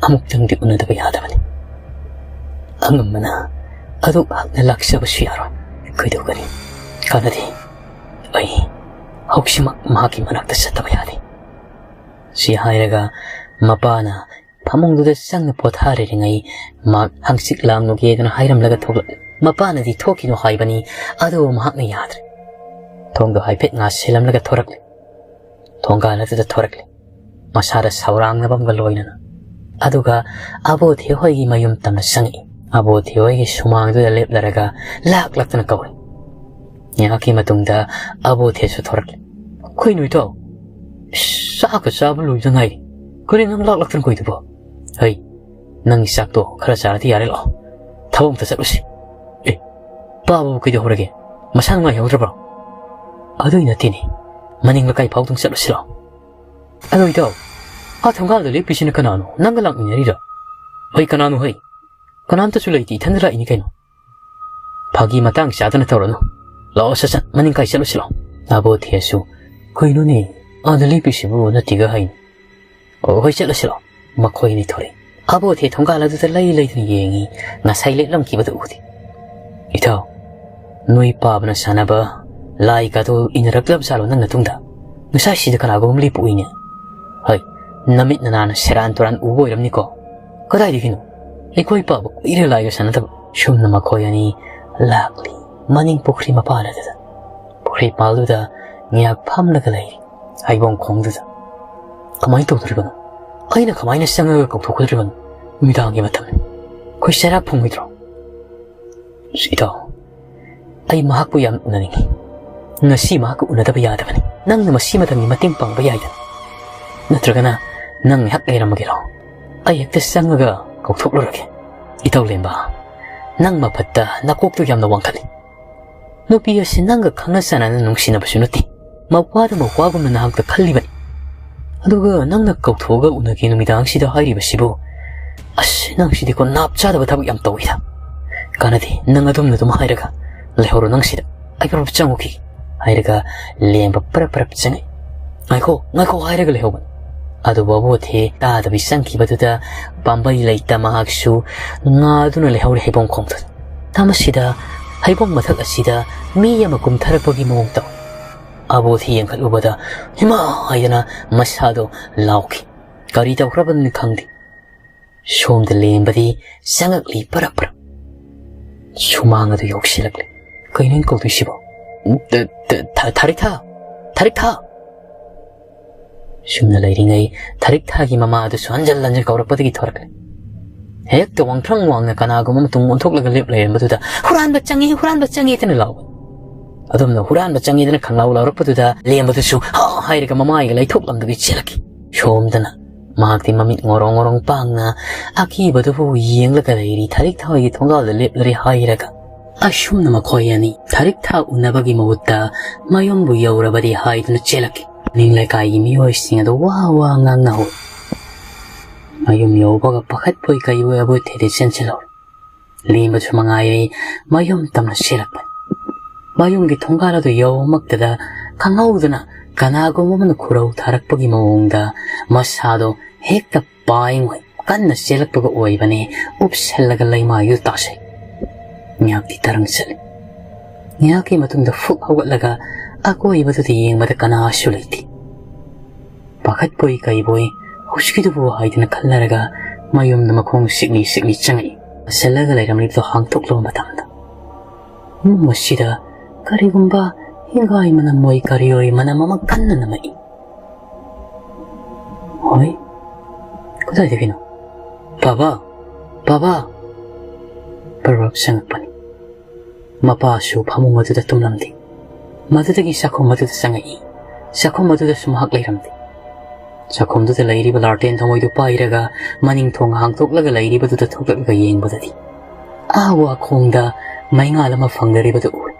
ꯑꯃꯨꯛꯇꯪꯗꯤ ꯎꯅꯗꯕ ꯌꯥꯗꯕꯅꯤ꯫ ꯑꯉꯝꯕꯅ ꯑꯗꯨꯛ ꯍꯛꯅ ꯂꯥꯛꯆꯕꯁꯨ ꯌꯥꯔꯣꯏ꯫ ꯀꯩꯗꯧꯒꯅꯤ? ꯀꯥꯟꯅꯗꯦ꯫ ꯑꯩ ꯍꯧꯖꯤꯛꯃꯛ ꯃꯍꯥꯛꯀꯤ ꯃꯅꯥꯛꯇ ꯆꯠꯇꯕ ꯌꯥꯗꯦ꯫ ꯁꯤ ꯍꯥꯏꯔꯒ ꯃꯄꯥꯅ ꯐꯃꯨꯡꯗꯨꯗ ꯆꯪꯅ ꯄꯣꯊꯥꯔꯤꯉꯩ ꯃꯍꯥꯛ ꯍꯪꯆꯤꯠ ꯂꯥꯡꯂꯨꯒꯦꯗꯅ ꯍꯥꯏꯔꯝꯂꯒ ꯊꯣꯛꯂꯛꯂꯦ꯫ ꯃꯄꯥꯅꯗꯤ ꯊꯣꯛꯈꯤꯅꯨ ꯍꯥꯏꯕꯅꯤ, ꯑꯗꯨꯕꯨ ꯃꯍꯥꯛꯅ ꯌꯥꯗ꯭ꯔꯦ꯫ ꯊꯣꯡꯗꯣ ꯍꯥꯏꯐꯦꯠ ꯉꯥꯁꯤꯜꯂꯝꯂꯒ ꯊꯣꯔꯛꯂꯦ꯫ ꯊꯣꯡꯒꯥꯜ ꯑꯗꯨꯗ ꯊꯣꯔꯛꯂꯦ꯫ ꯃꯁꯥꯗ ꯁꯧꯔꯥꯡꯅꯕ ꯑꯃꯒ ꯂꯣꯏꯅꯅ꯫ ꯑꯗꯨꯒ ꯑꯕꯣꯙꯦ ꯍꯣꯏꯒꯤ ꯃꯌꯨꯝ ꯇꯝꯅ ꯆꯪꯉꯛꯏ꯫ ꯑꯕꯣꯙꯦ ꯍꯣꯏꯒꯤ ꯁꯨꯃꯥꯡꯗꯨꯗ ꯂꯦꯞꯂꯔꯒ ꯂꯥꯛ ꯂꯥꯛꯇꯅ ꯀꯧꯔꯦ꯫ ꯉꯥꯏꯍꯥꯛꯀꯤ ꯃꯇꯨꯡꯗ ꯑꯕꯣꯊꯦꯁꯨ ꯊꯣꯔꯛꯂꯦ꯫ "ꯀꯩꯅꯣ ꯏꯇꯥꯎ? ꯆꯥꯛꯀ ꯆꯥꯕ ꯂꯣꯏꯕꯗ ꯉꯥꯏꯔꯤ꯫ ꯀꯔꯤ ꯅꯪ ꯂꯥꯛꯂꯛꯇꯅ ꯀꯣꯏꯗꯨꯕꯣ? ꯍꯩ, ꯅꯪꯒꯤ ꯆꯥꯛꯇꯣ ꯈꯔ ꯆꯥꯔꯗꯤ ꯌꯥꯔꯦ, ꯂꯥꯛꯑꯣ꯫ ꯊꯕꯛ ꯑꯝꯇ ꯆꯠꯂꯨꯁꯤ꯫" "ꯑꯦ, ꯄꯥꯕꯕꯨ ꯀꯩꯗꯧꯍꯧꯔꯒꯦ? ꯃꯁꯥ ꯅꯨꯡꯉꯥꯏꯍꯧꯗ꯭ꯔꯕ꯭ꯔꯣ?" "ꯑꯗꯨꯏ ꯅꯠꯇꯦꯅꯦ, ꯃꯅꯤꯡ ꯂꯩꯀꯥꯏ ꯐꯥꯎꯗꯪ ꯆꯠꯂꯨꯁꯤ ꯂꯥꯛꯑꯣ꯫" "ꯑꯗꯣ ꯏꯇꯥꯎ, ꯑꯥ ꯊꯣꯡꯒꯥꯜꯗ ꯂꯦꯞꯄꯤꯁꯤꯅ ꯀꯅꯥꯅꯣ? ꯅꯪꯒ ꯂꯥꯛꯃꯤꯟꯅꯔꯤꯔꯣ?" "ꯍꯣꯏ, ꯀꯅꯥꯅꯣ ꯍꯩ? ꯀꯅꯥꯝꯇꯁꯨ ꯂꯩꯇꯦ, ꯏꯊꯟꯗ ꯂꯥꯛꯏꯅꯤ ꯀꯩꯅꯣ꯫" "ꯐꯥꯒꯤ ꯃꯇꯥꯡ ꯆꯥꯗꯅ ꯇꯧꯔꯅꯨ꯫ ꯂꯥꯛꯑꯣ, ꯁꯠ ꯁꯠ ꯃꯅꯤꯡ ꯀꯥꯏ ꯆꯠꯂꯨꯁꯤ ꯂꯥꯛꯑꯣ꯫" ꯑꯕꯣꯊꯦꯁꯨ, "ꯀꯩꯅꯣꯅꯦ, ꯑꯥꯗ ꯂꯦꯞꯄꯤꯁꯤꯕꯨ ꯅꯠꯇꯤꯒ ꯍꯩꯅꯤ꯫" "ꯑꯣ, ꯍꯣꯏ, ꯆꯠꯂꯁꯤ ꯂꯥꯛꯑꯣ꯫" ꯃꯈꯣꯏ ꯑꯅꯤ ꯊꯣꯔꯛꯏ꯫ ꯑꯕꯣꯊꯦ ꯊꯣꯡꯒꯥꯜ ꯑꯗꯨꯗ ꯂꯩ ꯂꯩꯗꯨꯅ ꯌꯦꯡꯉꯤ꯫ ꯉꯁꯥꯏ ꯂꯦꯞꯂꯝꯈꯤꯕꯗꯨ ꯎꯗꯦ꯫ "ꯏꯇꯥꯎ, ꯅꯣꯏ ꯄꯥꯕꯅ ꯁꯥꯟꯅꯕ ꯂꯥꯏꯒꯗꯣ ꯏꯟꯅꯔꯛꯂꯕ ꯖꯥꯠꯂꯣ ꯅꯪ ꯅꯇꯨꯡꯗ? ꯉꯁꯥꯏꯁꯤꯗ ꯀꯅꯥꯒꯨꯝꯕ ꯑꯃ ꯂꯦꯞꯄ ꯎꯏꯅꯦ꯫ ꯍꯣꯏ, ꯅꯃꯤꯠ ꯅꯅꯥꯅ ꯁꯦꯔꯥꯟ ꯇꯨꯔꯥꯟ ꯎꯕ ꯑꯣꯏꯔꯝꯅꯤꯀꯣ꯫ ꯀꯗꯥꯏꯗꯒꯤꯅꯣ? ꯑꯩꯈꯣꯏ ꯄꯥꯕ ꯀꯨꯏꯔꯦ ꯂꯥꯏꯒ ꯁꯥꯟꯅꯗꯕ꯫" ꯁꯨꯝꯅ ꯃꯈꯣꯏ ꯑꯅꯤ ꯂꯥꯛꯂꯤ꯫ ꯃꯅꯤꯡ ꯄꯨꯈ꯭ꯔꯤ ꯃꯄꯥꯟ ꯑꯗꯨꯗ, ꯄꯨꯈ꯭ꯔꯤ ꯃꯄꯥꯜꯗꯨꯗ ꯉꯥꯏꯍꯥꯛ ꯐꯝꯂꯒ ꯂꯩꯔꯤ꯫ ꯍꯩꯕꯣꯡ ꯈꯣꯡꯗꯨꯗ꯫ "ꯀꯃꯥꯏꯅ ꯇꯧꯗꯣꯔꯤꯕꯅꯣ? ꯑꯩꯅ ꯀꯃꯥꯏꯅ ꯆꯪꯉꯒ ꯀꯧꯊꯣꯛꯀꯗꯣꯔꯤꯕꯅꯣ? ꯅꯨꯃꯤꯗꯥꯡꯒꯤ ꯃꯇꯝꯅꯤ꯫ ꯑꯩꯈꯣꯏ ꯆꯩꯔꯥꯛ ꯐꯪꯉꯣꯏꯗ꯭ꯔꯣ?" "ꯏꯇꯥꯎ, ꯑꯩ ꯃꯍꯥꯛꯄꯨ ꯌꯥꯝ ꯎꯅꯅꯤꯡꯉꯤ꯫ ꯉꯁꯤ ꯃꯍꯥꯛꯀ ꯎꯅꯗꯕ ꯌꯥꯗꯕꯅꯤ꯫ ꯅꯪꯅ ꯃꯁꯤ ꯃꯇꯝꯒꯤ ꯃꯇꯦꯡ ꯄꯥꯡꯕ ꯌꯥꯏꯗꯅ꯫ ꯅꯠꯇ꯭ꯔꯒꯅ ꯅꯪ ꯉꯥꯏꯍꯥꯛ ꯂꯩꯔꯝꯃꯒꯦꯔꯣ? ꯑꯩ ꯍꯦꯛꯇ ꯆꯪꯉꯒ ꯀꯧꯊꯣꯛꯂꯨꯔꯒꯦ꯫" "ꯏꯇꯥꯎ ꯂꯦꯝꯕ, ꯅꯪ ꯃꯐꯠꯇ ꯅꯀꯣꯛꯇꯨ ꯌꯥꯝꯅ ꯋꯥꯡꯈꯠꯂꯤ꯫ ꯅꯨꯄꯤ ꯑꯁꯤ ꯅꯪꯒ ꯈꯪꯅ ꯆꯥꯟꯅꯅ ꯅꯨꯡꯁꯤꯅꯕꯁꯨ ꯅꯠꯇꯦ꯫ ꯃꯧꯄ꯭ꯋꯥꯗ ꯃꯧꯄ꯭ꯋꯥꯒꯨꯝꯅ ꯅꯍꯥꯛꯇ ꯈꯜꯂꯤꯕꯅꯤ꯫ ꯑꯗꯨꯒ ꯅꯪꯅ ꯀꯧꯊꯣꯛꯑꯒ ꯎꯅꯒꯦ ꯅꯨꯃꯤꯗꯥꯡꯁꯤꯗ ꯍꯥꯏꯔꯤꯕꯁꯤꯕꯨ? ꯑꯁ, ꯅꯪꯁꯤꯗꯤꯀꯣ ꯅꯥꯞ ꯆꯥꯗꯕ ꯊꯕꯛ ꯌꯥꯝ ꯇꯧꯏꯗ꯫ ꯀꯥꯟꯅꯗꯦ, ꯅꯪ ꯑꯗꯨꯝꯅ ꯑꯗꯨꯝ ꯍꯥꯏꯔꯒ ꯂꯩꯍꯧꯔꯣ ꯅꯪ ꯁꯤꯗ꯫ ꯑꯩ ꯄꯔꯞ ꯆꯪꯉꯨꯈꯤꯒꯦ," ꯍꯥꯏꯔꯒ ꯂꯦꯝꯕ ꯄꯔꯞ ꯄꯔꯞ ꯆꯪꯉꯛꯏ꯫ "ꯉꯥꯏꯈꯣ, ꯉꯥꯏꯈꯣ," ꯍꯥꯏꯔꯒ ꯂꯩꯍꯧꯕꯅꯤ꯫ ꯑꯗꯨꯕꯨ ꯑꯕꯣꯊꯦ ꯇꯥꯗꯕꯤ ꯆꯪꯈꯤꯕꯗꯨꯗ ꯄꯥꯝꯕꯩ ꯂꯩꯇ ꯃꯍꯥꯛꯁꯨ ꯉꯥꯗꯨꯅ ꯂꯩꯍꯧꯔꯦ ꯍꯩꯕꯣꯡ ꯈꯣꯡꯗꯨꯗ꯫ ꯃꯁꯤꯗ ꯍꯩꯕꯣꯡ ꯃꯊꯛ ꯑꯁꯤꯗ ꯃꯤ ꯑꯃ ꯀꯨꯝꯊꯔꯛꯄꯒꯤ ꯃꯑꯣꯡ ꯇꯧꯏ꯫ ꯑꯕꯣꯊꯦ ꯌꯦꯡꯈꯠꯂꯨꯕꯗ "ꯏꯃꯥ!" ꯍꯥꯏꯗꯅ ꯃꯁꯥꯗꯣ ꯂꯥꯎꯈꯤ꯫ ꯀꯔꯤ ꯇꯧꯈ꯭ꯔꯕꯅꯣ ꯈꯪꯗꯦ꯫ ꯁꯣꯝꯗ ꯂꯦꯝꯕꯗꯤ ꯆꯪꯉꯛꯂꯤ ꯄꯔꯞ ꯄꯔꯞ꯫ ꯁꯨꯃꯥꯡ ꯑꯗꯨ ꯌꯧꯁꯤꯜꯂꯛꯂꯦ꯫ ꯀꯩꯅꯣ ꯑꯩꯅ ꯀꯧꯗꯣꯏꯁꯤꯕꯣ? "ꯊ-, ꯊ-, ꯊ-, ꯊꯥꯔꯤꯛꯊꯥ! ꯊꯥꯔꯤꯛꯊꯥ!" ꯁꯨꯝꯅ ꯂꯩꯔꯤꯉꯩ ꯊꯥꯔꯤꯛꯊꯥꯒꯤ ꯃꯃꯥ ꯑꯗꯨꯁꯨ ꯍꯟꯖꯤꯜ ꯍꯟꯖꯤꯜ ꯀꯧꯔꯛꯄꯗꯒꯤ ꯊꯣꯔꯛꯂꯦ꯫ ꯍꯦꯛꯇ ꯋꯥꯡꯊ꯭ꯔꯪ ꯋꯥꯡꯅ ꯀꯅꯥꯒꯨꯝꯕ ꯑꯃ ꯇꯨꯡ ꯑꯣꯟꯊꯣꯛꯂꯒ ꯂꯦꯞ ꯂꯩꯔꯝꯕꯗꯨꯗ, "ꯍꯨꯔꯥꯟꯕ ꯆꯪꯉꯤ, ꯍꯨꯔꯥꯟꯕ ꯆꯪꯉꯤ!" ꯍꯥꯏꯗꯅ ꯂꯥꯎꯕ꯫ ꯑꯗꯨꯝꯅ ꯍꯨꯔꯥꯟꯕ ꯆꯪꯉꯤꯗꯅ ꯈꯪꯂꯥꯎ ꯂꯥꯎꯔꯛꯄꯗꯨꯗ ꯂꯦꯝꯕꯗꯨꯁꯨ ꯍꯥ ꯍꯥꯏꯔꯒ ꯃꯃꯥꯏꯒ ꯂꯩꯊꯣꯛꯂꯝꯗꯕꯤ ꯆꯦꯜꯂꯛꯈꯤ꯫ ꯁꯣꯝꯗꯅ ꯃꯍꯥꯛꯇꯤ ꯃꯃꯤꯠ ꯉꯣꯔꯣꯡ ꯉꯣꯔꯣꯡ ꯄꯥꯡꯅ ꯑꯀꯤꯕꯗꯨꯕꯨ ꯌꯦꯡꯂꯒ ꯂꯩꯔꯤ, ꯊꯥꯔꯤꯛ ꯊꯥ ꯍꯣꯏꯒꯤ ꯊꯣꯡꯒꯥꯜꯗ ꯂꯦꯞꯂꯔꯦ ꯍꯥꯏꯔꯒ꯫ ꯑꯁꯨꯝꯅ ꯃꯈꯣꯏ ꯑꯅꯤ ꯊꯥꯔꯤꯛ ꯊꯥ ꯎꯅꯕꯒꯤ ꯃꯍꯨꯠꯇ ꯃꯌꯨꯝꯕꯨ ꯌꯧꯔꯕꯗꯤ ꯍꯥꯏꯗꯨꯅ ꯆꯦꯜꯂꯛꯈꯤ꯫ ꯃꯅꯤꯡ ꯂꯩꯀꯥꯏꯒꯤ ꯃꯤꯑꯣꯏꯁꯤꯡ ꯑꯗꯨ ꯋꯥ ꯋꯥ ꯉꯥꯡꯅꯍꯧꯏ꯫ ꯃꯌꯨꯝ ꯌꯧꯕꯒ ꯄꯥꯈꯠꯄꯣꯏ ꯀꯩꯕꯣꯏ ꯑꯕꯣꯏ ꯊꯦꯗꯦ ꯆꯦꯟꯁꯤꯜꯍꯧꯔꯦ꯫ ꯂꯦꯝꯕꯁꯨ ꯃꯉꯥꯏꯔꯦ ꯃꯌꯨꯝ ꯇꯝꯅ ꯆꯦꯜꯂꯛꯄꯅꯤ꯫ ꯃꯌꯨꯝꯒꯤ ꯊꯣꯡꯒꯥꯜ ꯑꯗꯨ ꯌꯧꯕꯃꯛꯇꯗ ꯈꯪꯍꯧꯗꯅ ꯀꯅꯥꯒꯨꯝꯕ ꯑꯃꯅ ꯈꯨꯔꯧ ꯊꯥꯔꯛꯄꯒꯤ ꯃꯑꯣꯡꯗ ꯃꯁꯥꯗꯣ ꯍꯦꯛꯇ ꯄꯥꯏꯉꯣꯏ ꯀꯟꯅ ꯆꯦꯜꯂꯛꯄꯒ ꯑꯣꯏꯕꯅꯤ꯫ ꯎꯞꯁꯜꯂꯒ ꯂꯩꯃꯥꯏꯗꯨ ꯇꯥꯁꯩ꯫ ꯉꯥꯏꯍꯥꯛꯇꯤ ꯇꯔꯪ ꯆꯠꯂꯤ꯫ ꯉꯥꯏꯍꯥꯛꯀꯤ ꯃꯇꯨꯡꯗ ꯐꯨꯛ ꯍꯧꯒꯠꯂꯒ ꯑꯀꯣꯏꯕꯗꯨꯗ ꯌꯦꯡꯕꯗ ꯀꯅꯥꯁꯨ ꯂꯩꯇꯦ꯫ ꯄꯥꯈꯠꯄꯣꯏ ꯀꯩꯕꯣꯏ ꯍꯧꯖꯤꯛꯀꯤꯗꯨꯕꯨ ꯍꯥꯏꯗꯅ ꯈꯜꯂꯔꯒ ꯃꯌꯨꯝꯗ ꯃꯈꯣꯡ ꯁꯤꯛꯂꯤ ꯁꯤꯛꯂꯤ ꯆꯪꯉꯛꯏ꯫ ꯆꯠꯂꯒ ꯂꯩꯔꯝꯂꯤꯕꯗꯣ ꯍꯥꯡꯗꯣꯛꯂꯕ ꯃꯇꯝꯗ ꯏꯃꯨꯡ ꯑꯁꯤꯗ ꯀꯔꯤꯒꯨꯝꯕ ꯍꯤꯡꯒꯥꯏ ꯃꯅꯝ ꯑꯣꯏ ꯀꯔꯤ ꯑꯣꯏ ꯃꯅꯝ ꯑꯃ ꯀꯟꯅ ꯅꯝꯃꯛꯏ꯫ ꯍꯣꯏ, ꯀꯗꯥꯏꯗꯒꯤꯅꯣ? "ꯕꯥꯕꯥ, ꯕꯥꯕꯥ!" ꯄꯔꯞ ꯆꯪꯉꯛꯄꯅꯤ꯫ ꯃꯄꯥꯁꯨ ꯐꯃꯨꯡ ꯑꯗꯨꯗ ꯇꯨꯝꯂꯝꯗꯦ꯫ ꯃꯗꯨꯗꯒꯤ ꯆꯥꯛꯈꯨꯝ ꯑꯗꯨꯗ ꯆꯪꯉꯛꯏ꯫ ꯆꯥꯛꯈꯨꯝ ꯑꯗꯨꯗꯁꯨ ꯃꯍꯥꯛ ꯂꯩꯔꯝꯗꯦ꯫ ꯆꯥꯛꯈꯨꯝꯗꯨꯗ ꯂꯩꯔꯤꯕ ꯂꯥꯔꯇꯦꯟ ꯊꯃꯣꯏꯗꯨ ꯄꯥꯏꯔꯒ ꯃꯅꯤꯡ ꯊꯣꯡ ꯍꯥꯡꯗꯣꯛꯂꯒ ꯂꯩꯔꯤꯕꯗꯨꯗ ꯊꯣꯛꯂꯛꯂꯒ ꯌꯦꯡꯕꯗꯗꯤ ꯑꯥ ꯋꯥꯈꯣꯡꯗ ꯃꯩꯉꯥꯜ ꯑꯃ ꯐꯪꯅꯔꯤꯕꯗꯨ ꯎꯔꯦ꯫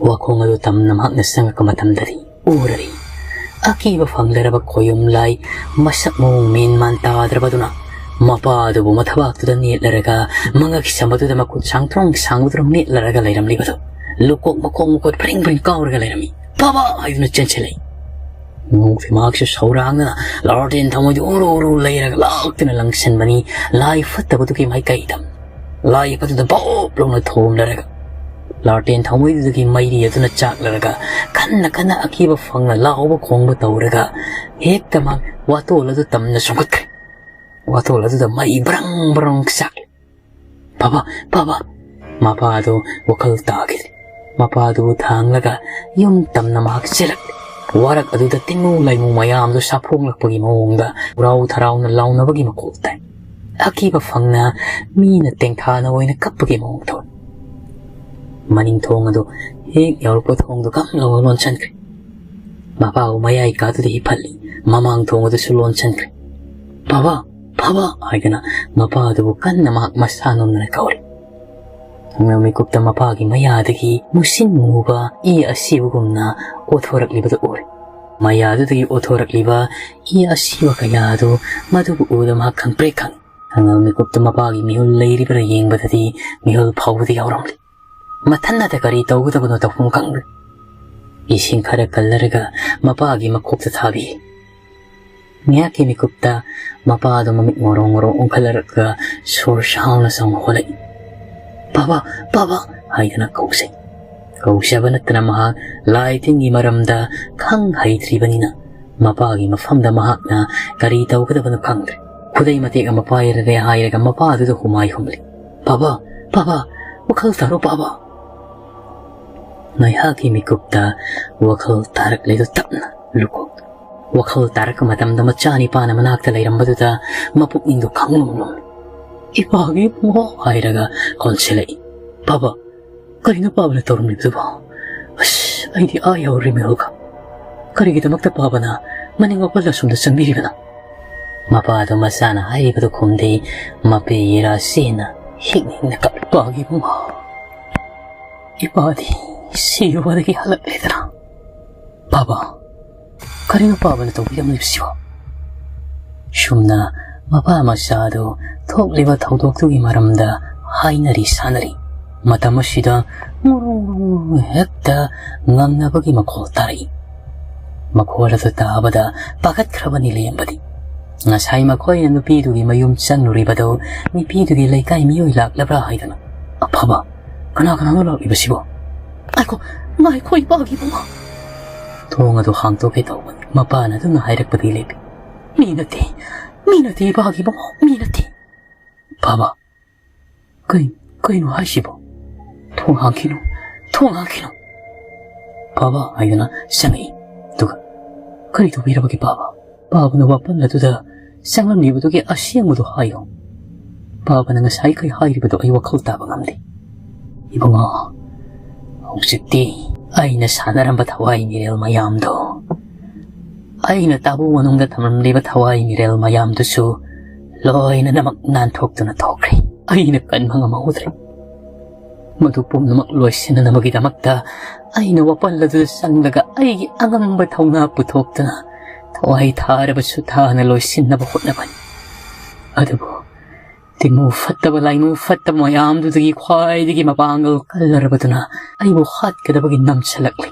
ꯋꯥꯈꯣꯡ ꯑꯗꯨ ꯇꯝꯅ ꯃꯍꯥꯛꯅ ꯆꯪꯉꯛꯄ ꯃꯇꯝꯗꯗꯤ ꯎꯔꯔꯤ꯫ ꯑꯀꯤꯕ ꯐꯪꯂꯔꯕ ꯈꯣꯌꯨꯝ ꯂꯥꯏ ꯃꯁꯛ ꯃꯑꯣꯡ ꯃꯦꯟ ꯃꯥꯟ ꯇꯥꯗ꯭ꯔꯕꯗꯨꯅ ꯃꯄꯥ ꯑꯗꯨꯕꯨ ꯃꯊꯕꯥꯛꯇꯨꯗ ꯅꯦꯠꯂꯔꯒ ꯃꯉꯛ ꯁꯝꯕꯗꯨꯗ ꯃꯈꯨꯠ ꯁꯥꯡꯊ꯭ꯔꯣꯡ ꯁꯥꯡꯕꯗꯨꯅ ꯃꯦꯠꯂꯔꯒ ꯂꯩꯔꯝꯂꯤꯕꯗꯨ ꯂꯨꯀꯣꯛ ꯃꯈꯣꯡ ꯃꯈꯨꯠ ꯐ꯭ꯔꯤꯡ ꯐ꯭ꯔꯤꯡ ꯀꯥꯎꯔꯒ ꯂꯩꯔꯝꯃꯤ꯫ "ꯕꯥꯕꯥ!" ꯍꯥꯏꯗꯨꯅ ꯆꯦꯟꯁꯤꯜꯂꯛꯏ꯫ ꯅꯣꯡꯁꯦ ꯃꯍꯥꯛꯁꯨ ꯁꯧꯔꯥꯡꯗꯅ ꯂꯥꯔꯇꯦꯟ ꯊꯃꯣꯏꯗꯨ ꯎꯔꯨ ꯎꯔꯨ ꯂꯩꯔꯒ ꯂꯥꯛꯇꯨꯅ ꯂꯪꯁꯤꯟꯕꯅꯤ ꯂꯥꯏ ꯐꯠꯇꯕꯗꯨꯒꯤ ꯃꯥꯏꯀꯩꯗ꯫ ꯂꯥꯏ ꯐꯠꯇꯕꯗꯨ ꯚꯣꯞ ꯂꯥꯎꯅ ꯊꯣꯝꯂꯔꯒ ꯂꯥꯔꯇꯦꯟ ꯊꯃꯣꯏꯗꯨꯗꯒꯤ ꯃꯩꯔꯤ ꯑꯗꯨꯅ ꯆꯥꯛꯂꯔꯒ ꯀꯟꯅ ꯀꯟꯅ ꯑꯀꯤꯕ ꯐꯪꯅ ꯂꯥꯎꯕ ꯈꯣꯡꯕ ꯇꯧꯔꯒ ꯍꯦꯛꯇ ꯃꯥ ꯋꯥꯇꯣꯜ ꯑꯗꯨ ꯇꯝꯅ ꯆꯣꯡꯈꯠꯈ꯭ꯔꯦ꯫ ꯋꯥꯇꯣꯜ ꯑꯗꯨꯗ ꯃꯩ ꯕ꯭ꯔꯪ ꯕ꯭ꯔꯪ ꯆꯥꯛꯂꯦ꯫ "ꯕꯥꯕꯥ, ꯕꯥꯕꯥ!" ꯃꯄꯥ ꯑꯗꯨ ꯋꯥꯈꯜ ꯇꯥꯈꯤꯗꯦ꯫ ꯃꯄꯥ ꯑꯗꯨꯕꯨ ꯊꯥꯡꯂꯒ ꯌꯨꯝ ꯇꯝꯅ ꯃꯍꯥꯛ ꯆꯦꯜꯂꯛꯂꯦ꯫ ꯋꯥꯔꯛ ꯑꯗꯨꯗ ꯇꯤꯡꯉꯨ ꯂꯩꯃꯨ ꯃꯌꯥꯝꯗꯨ ꯁꯥꯐꯣꯡꯂꯛꯄꯒꯤ ꯃꯑꯣꯡꯗ ꯍꯔꯥꯎ ꯊꯔꯥꯎꯅ ꯂꯥꯎꯅꯕꯒꯤ ꯃꯈꯣꯜ ꯇꯥꯏ꯫ ꯑꯀꯤꯕ ꯐꯪꯅ ꯃꯤꯅ ꯇꯦꯡꯊꯥꯅ ꯑꯣꯏꯅ ꯀꯞꯄꯒꯤ ꯃꯑꯣꯡ ꯇꯧꯏ꯫ ꯃꯅꯤꯡ ꯊꯣꯡ ꯑꯗꯨ ꯍꯦꯛ ꯌꯧꯔꯛꯄ ꯊꯣꯡꯗꯨ ꯀꯝ ꯂꯥꯎꯅ ꯂꯣꯟꯁꯤꯟꯈ꯭ꯔꯦ꯫ ꯃꯄꯥꯕꯨ ꯃꯌꯥꯏ ꯀꯥꯗꯨꯗ ꯍꯤꯞꯍꯜꯂꯤ꯫ ꯃꯃꯥꯡ ꯊꯣꯡ ꯑꯗꯨꯁꯨ ꯂꯣꯟꯁꯤꯟꯈ꯭ꯔꯦ꯫ "ꯕꯥꯕꯥ, ꯕꯥꯕꯥ" ꯍꯥꯏꯗꯅ ꯃꯄꯥ ꯑꯗꯨꯕꯨ ꯀꯟꯅ ꯃꯍꯥꯛ ꯃꯁꯥ ꯅꯣꯝꯗꯅ ꯀꯧꯔꯤ꯫ ꯊꯪꯅꯕ ꯃꯤꯀꯨꯞꯇ ꯃꯄꯥꯒꯤ ꯃꯌꯥꯗꯒꯤ ꯃꯨꯁꯤꯟ ꯃꯨꯕ ꯏ ꯑꯁꯤꯕꯒꯨꯝꯅ ꯑꯣꯊꯣꯔꯛꯂꯤꯕꯗꯨ ꯎꯔꯦ꯫ ꯃꯌꯥꯗꯨꯗꯒꯤ ꯑꯣꯊꯣꯔꯛꯂꯤꯕ ꯏ ꯑꯁꯤꯕ ꯀꯌꯥ ꯑꯗꯨ ꯃꯗꯨꯕꯨ ꯎꯕꯗ ꯃꯍꯥꯛ ꯈꯪꯄ꯭ꯔꯦꯛ ꯈꯪꯏ꯫ ꯊꯪꯅꯕ ꯃꯤꯀꯨꯞꯇ ꯃꯄꯥꯒꯤ ꯃꯤꯍꯨꯜ ꯂꯩꯔꯤꯕ꯭ꯔꯥ ꯌꯦꯡꯕꯗꯗꯤ ꯃꯤꯍꯨꯜ ꯐꯥꯎꯕꯗ ꯌꯥꯎꯔꯝꯂꯤ꯫ ꯃꯊꯟꯅꯗ ꯀꯔꯤ ꯇꯧꯒꯗꯕꯅꯣ ꯇꯧꯐꯝ ꯈꯪꯗꯦ꯫ ꯏꯁꯤꯡ ꯈꯔ ꯀꯜꯂꯔꯒ ꯃꯄꯥꯒꯤ ꯃꯀꯣꯛꯇ ꯊꯥꯕꯤ꯫ ꯉꯥꯏꯍꯥꯛꯀꯤ ꯃꯤꯀꯨꯞꯇ ꯃꯄꯥꯗꯨ ꯃꯃꯤꯠ ꯉꯣꯔꯣꯡ ꯉꯣꯔꯣꯡ ꯑꯣꯟꯈꯠꯂꯔꯒ ꯁꯣꯔ ꯁꯥꯡꯅ ꯁꯥꯡꯅ ꯍꯣꯜꯂꯛꯏ꯫ "ꯕꯥꯕꯥ, ꯕꯥꯕꯥ" ꯍꯥꯏꯗꯅ ꯀꯧꯖꯩ꯫ ꯀꯧꯖꯕ ꯅꯠꯇꯅ ꯃꯍꯥꯛ ꯂꯥꯏ ꯇꯤꯟꯒꯤ ꯃꯔꯝꯗ ꯈꯪ ꯍꯩꯇ꯭ꯔꯤꯕꯅꯤꯅ ꯃꯄꯥꯒꯤ ꯃꯐꯝꯗ ꯃꯍꯥꯛꯅ ꯀꯔꯤ ꯇꯧꯒꯗꯕꯅꯣ ꯈꯪꯗ꯭ꯔꯦ꯫ ꯈꯨꯗꯩ ꯃꯇꯦꯛ ꯑꯃ ꯄꯥꯏꯔꯒꯦ ꯍꯥꯏꯔꯒ ꯃꯄꯥꯗꯨꯗ ꯍꯨꯃꯥꯏ ꯍꯨꯝꯂꯤ꯫ "ꯕꯥꯕꯥ, ꯕꯥꯕꯥ, ꯋꯥꯈꯜ ꯇꯥꯔꯣ ꯕꯥꯕꯥ"꯫ ꯉꯥꯏꯍꯥꯛꯀꯤ ꯃꯤꯀꯨꯞꯇ ꯋꯥꯈꯜ ꯇꯥꯔꯛꯂꯦꯗꯨ ꯇꯞꯅ ꯂꯨꯀꯣꯛ꯫ ꯋꯥꯈꯜ ꯇꯥꯔꯛꯄ ꯃꯇꯝꯗ ꯃꯆꯥꯅꯤꯄꯥꯅ ꯃꯅꯥꯛꯇ ꯂꯩꯔꯝꯕꯗꯨꯗ ꯃꯄꯨꯛꯅꯤꯡꯗꯨ ꯈꯪꯂꯨꯝ ꯂꯨꯝꯃꯤ꯫ "ꯏꯄꯥꯒꯤ ꯏꯕꯨꯡꯉꯣ" ꯍꯥꯏꯔꯒ ꯀꯣꯟꯁꯤꯜꯂꯛꯏ꯫ "ꯕꯥꯕꯥ, ꯀꯔꯤꯅꯣ ꯄꯥꯕꯅ ꯇꯧꯔꯝꯂꯤꯕꯗꯨꯕꯣ? ꯑꯁ, ꯑꯩꯗꯤ ꯑꯥ ꯌꯧꯔꯦ ꯃꯤꯍꯨꯜꯒ꯫ ꯀꯔꯤꯒꯤꯗꯃꯛꯇ ꯄꯥꯕꯅ ꯃꯅꯤꯡ ꯃꯄꯜ ꯑꯁꯣꯝꯗ ꯆꯪꯕꯤꯔꯤꯕꯅꯣ?" ꯃꯄꯥꯗꯣ ꯃꯆꯥꯅ ꯍꯥꯏꯔꯤꯕꯗꯨ ꯈꯨꯝꯗꯦ꯫ ꯃꯄꯦ ꯏꯔꯥ ꯆꯦꯟꯅ ꯍꯤꯛ ꯍꯤꯛꯅ ꯀꯞꯂꯤ꯫ "ꯏꯄꯥꯒꯤ ꯏꯕꯨꯡꯉꯣ, ꯏꯄꯥꯗꯤ ꯁꯤꯔꯨꯕꯗꯒꯤ ꯍꯜꯂꯛꯂꯦꯗꯅ꯫ ꯕꯥꯕꯥ, ꯀꯔꯤꯅꯣ ꯄꯥꯕꯅ ꯇꯧꯕꯤꯔꯝꯂꯤꯕꯁꯤꯕꯣ?" ꯁꯨꯝꯅ ꯃꯄꯥ ꯃꯆꯥꯗꯨ ꯊꯣꯛꯂꯤꯕ ꯊꯧꯗꯣꯛꯇꯨꯒꯤ ꯃꯔꯝꯗ ꯍꯥꯏꯅꯔꯤ ꯁꯥꯟꯅꯔꯤ꯫ ꯃꯇꯝ ꯑꯁꯤꯗ ꯉꯨꯔꯨ ꯉꯨꯔꯨ ꯍꯦꯛꯇ ꯉꯪꯅꯕꯒꯤ ꯃꯈꯣꯜ ꯇꯥꯔꯛꯏ꯫ ꯃꯈꯣꯜ ꯑꯗꯨ ꯇꯥꯕꯗ ꯄꯥꯈꯠꯈ꯭ꯔꯕꯅꯤ ꯂꯦꯝꯕꯗꯤ꯫ ꯉꯁꯥꯏ ꯃꯈꯣꯏꯅ ꯅꯨꯄꯤꯗꯨꯒꯤ ꯃꯌꯨꯝ ꯆꯪꯂꯨꯔꯤꯕꯗꯨ ꯅꯨꯄꯤꯗꯨꯒꯤ ꯂꯩꯀꯥꯏ ꯃꯤꯑꯣꯏ ꯂꯥꯛꯂꯕ꯭ꯔꯥ ꯍꯥꯏꯗꯅ꯫ "ꯑꯐꯕ, ꯀꯅꯥ ꯀꯅꯥꯅꯣ ꯂꯥꯛꯂꯤꯕꯁꯤꯕꯣ?" "ꯉꯥꯏꯈꯣ, ꯉꯥꯏꯈꯣ, ꯏꯄꯥꯒꯤ ꯏꯕꯨꯡꯉꯣ!" ꯊꯣꯡ ꯑꯗꯨ ꯍꯥꯡꯗꯣꯛꯀꯦ ꯇꯧꯕꯅꯤ꯫ ꯃꯄꯥꯅ ꯑꯗꯨꯝꯅ ꯍꯥꯏꯔꯛꯄꯗꯒꯤ ꯂꯦꯞꯄꯤ꯫ "ꯃꯤ ꯅꯠꯇꯦ, ꯃꯤ ꯅꯠꯇꯦ, ꯏꯄꯥꯒꯤ ꯏꯕꯨꯡꯉꯣ, ꯃꯤ ꯅꯠꯇꯦ!" "ꯕꯥꯕꯥ, ꯀꯩ-, ꯀꯩꯅꯣ ꯍꯥꯏꯁꯤꯕꯣ? ꯊꯣꯡ ꯍꯥꯡꯈꯤꯅꯨ, ꯊꯣꯡ ꯍꯥꯡꯈꯤꯅꯨ!" "ꯕꯥꯕꯥ" ꯍꯥꯏꯗꯨꯅ ꯆꯪꯉꯛꯏ꯫ ꯑꯗꯨꯒ "ꯀꯔꯤ ꯇꯧꯕꯤꯔꯕꯒꯦ ꯕꯥꯕꯥ? ꯕꯥꯕꯥꯅ ꯋꯥꯄꯜ ꯑꯗꯨꯗ ꯆꯪꯂꯝꯂꯤꯕꯗꯨꯒꯤ ꯑꯁꯦꯡꯕꯗꯨ ꯍꯥꯏꯌꯨ꯫ ꯕꯥꯕꯥꯅ ꯉꯁꯥꯏ ꯀꯩ ꯍꯥꯏꯔꯤꯕꯗꯣ ꯑꯩ ꯋꯥꯈꯜ ꯇꯥꯕ ꯉꯝꯗꯦ꯫ ꯏꯕꯨꯡꯉꯣ, ꯍꯧꯖꯤꯛꯇꯤ ꯑꯩꯅ ꯁꯥꯟꯅꯔꯝꯕ ꯊꯋꯥꯏ ꯃꯤꯔꯦꯜ ꯃꯌꯥꯝꯗꯣ, ꯑꯩꯅ ꯇꯥꯕꯨ ꯃꯅꯨꯡꯗ ꯊꯝꯂꯝꯂꯤꯕ ꯊꯋꯥꯏ ꯃꯤꯔꯦꯜ ꯃꯌꯥꯝꯗꯨꯁꯨ ꯂꯣꯏꯅꯃꯛ ꯅꯥꯟꯊꯣꯛꯇꯨꯅ ꯊꯣꯛꯈ꯭ꯔꯦ꯫ ꯑꯩꯅ ꯀꯟꯕ ꯉꯝꯍꯧꯗ꯭ꯔꯦ꯫ ꯃꯗꯨ ꯄꯨꯝꯅꯃꯛ ꯂꯣꯏꯁꯤꯟꯅꯅꯕꯒꯤꯗꯃꯛꯇ ꯑꯩꯅ ꯋꯥꯄꯜ ꯑꯗꯨꯗ ꯆꯪꯂꯒ ꯑꯩꯒꯤ ꯑꯉꯝꯕ ꯊꯧꯅꯥ ꯄꯨꯊꯣꯛꯇꯨꯅ ꯊꯋꯥꯏ ꯊꯥꯔꯕꯁꯨ ꯊꯥꯅ ꯂꯣꯏꯁꯤꯟꯅꯕ ꯍꯣꯠꯅꯕꯅꯤ꯫ ꯑꯗꯨꯕꯨ ꯇꯤꯃꯨ ꯐꯠꯇꯕ ꯂꯥꯏꯃꯨ ꯐꯠꯇꯕ ꯃꯌꯥꯝꯗꯨꯗꯒꯤ ꯈ꯭ꯋꯥꯏꯗꯒꯤ ꯃꯄꯥꯡꯒꯜ ꯀꯜꯂꯔꯕꯗꯨꯅ ꯑꯩꯕꯨ ꯍꯥꯠꯀꯗꯕꯒꯤ ꯅꯝꯁꯤꯜꯂꯛꯂꯤ꯫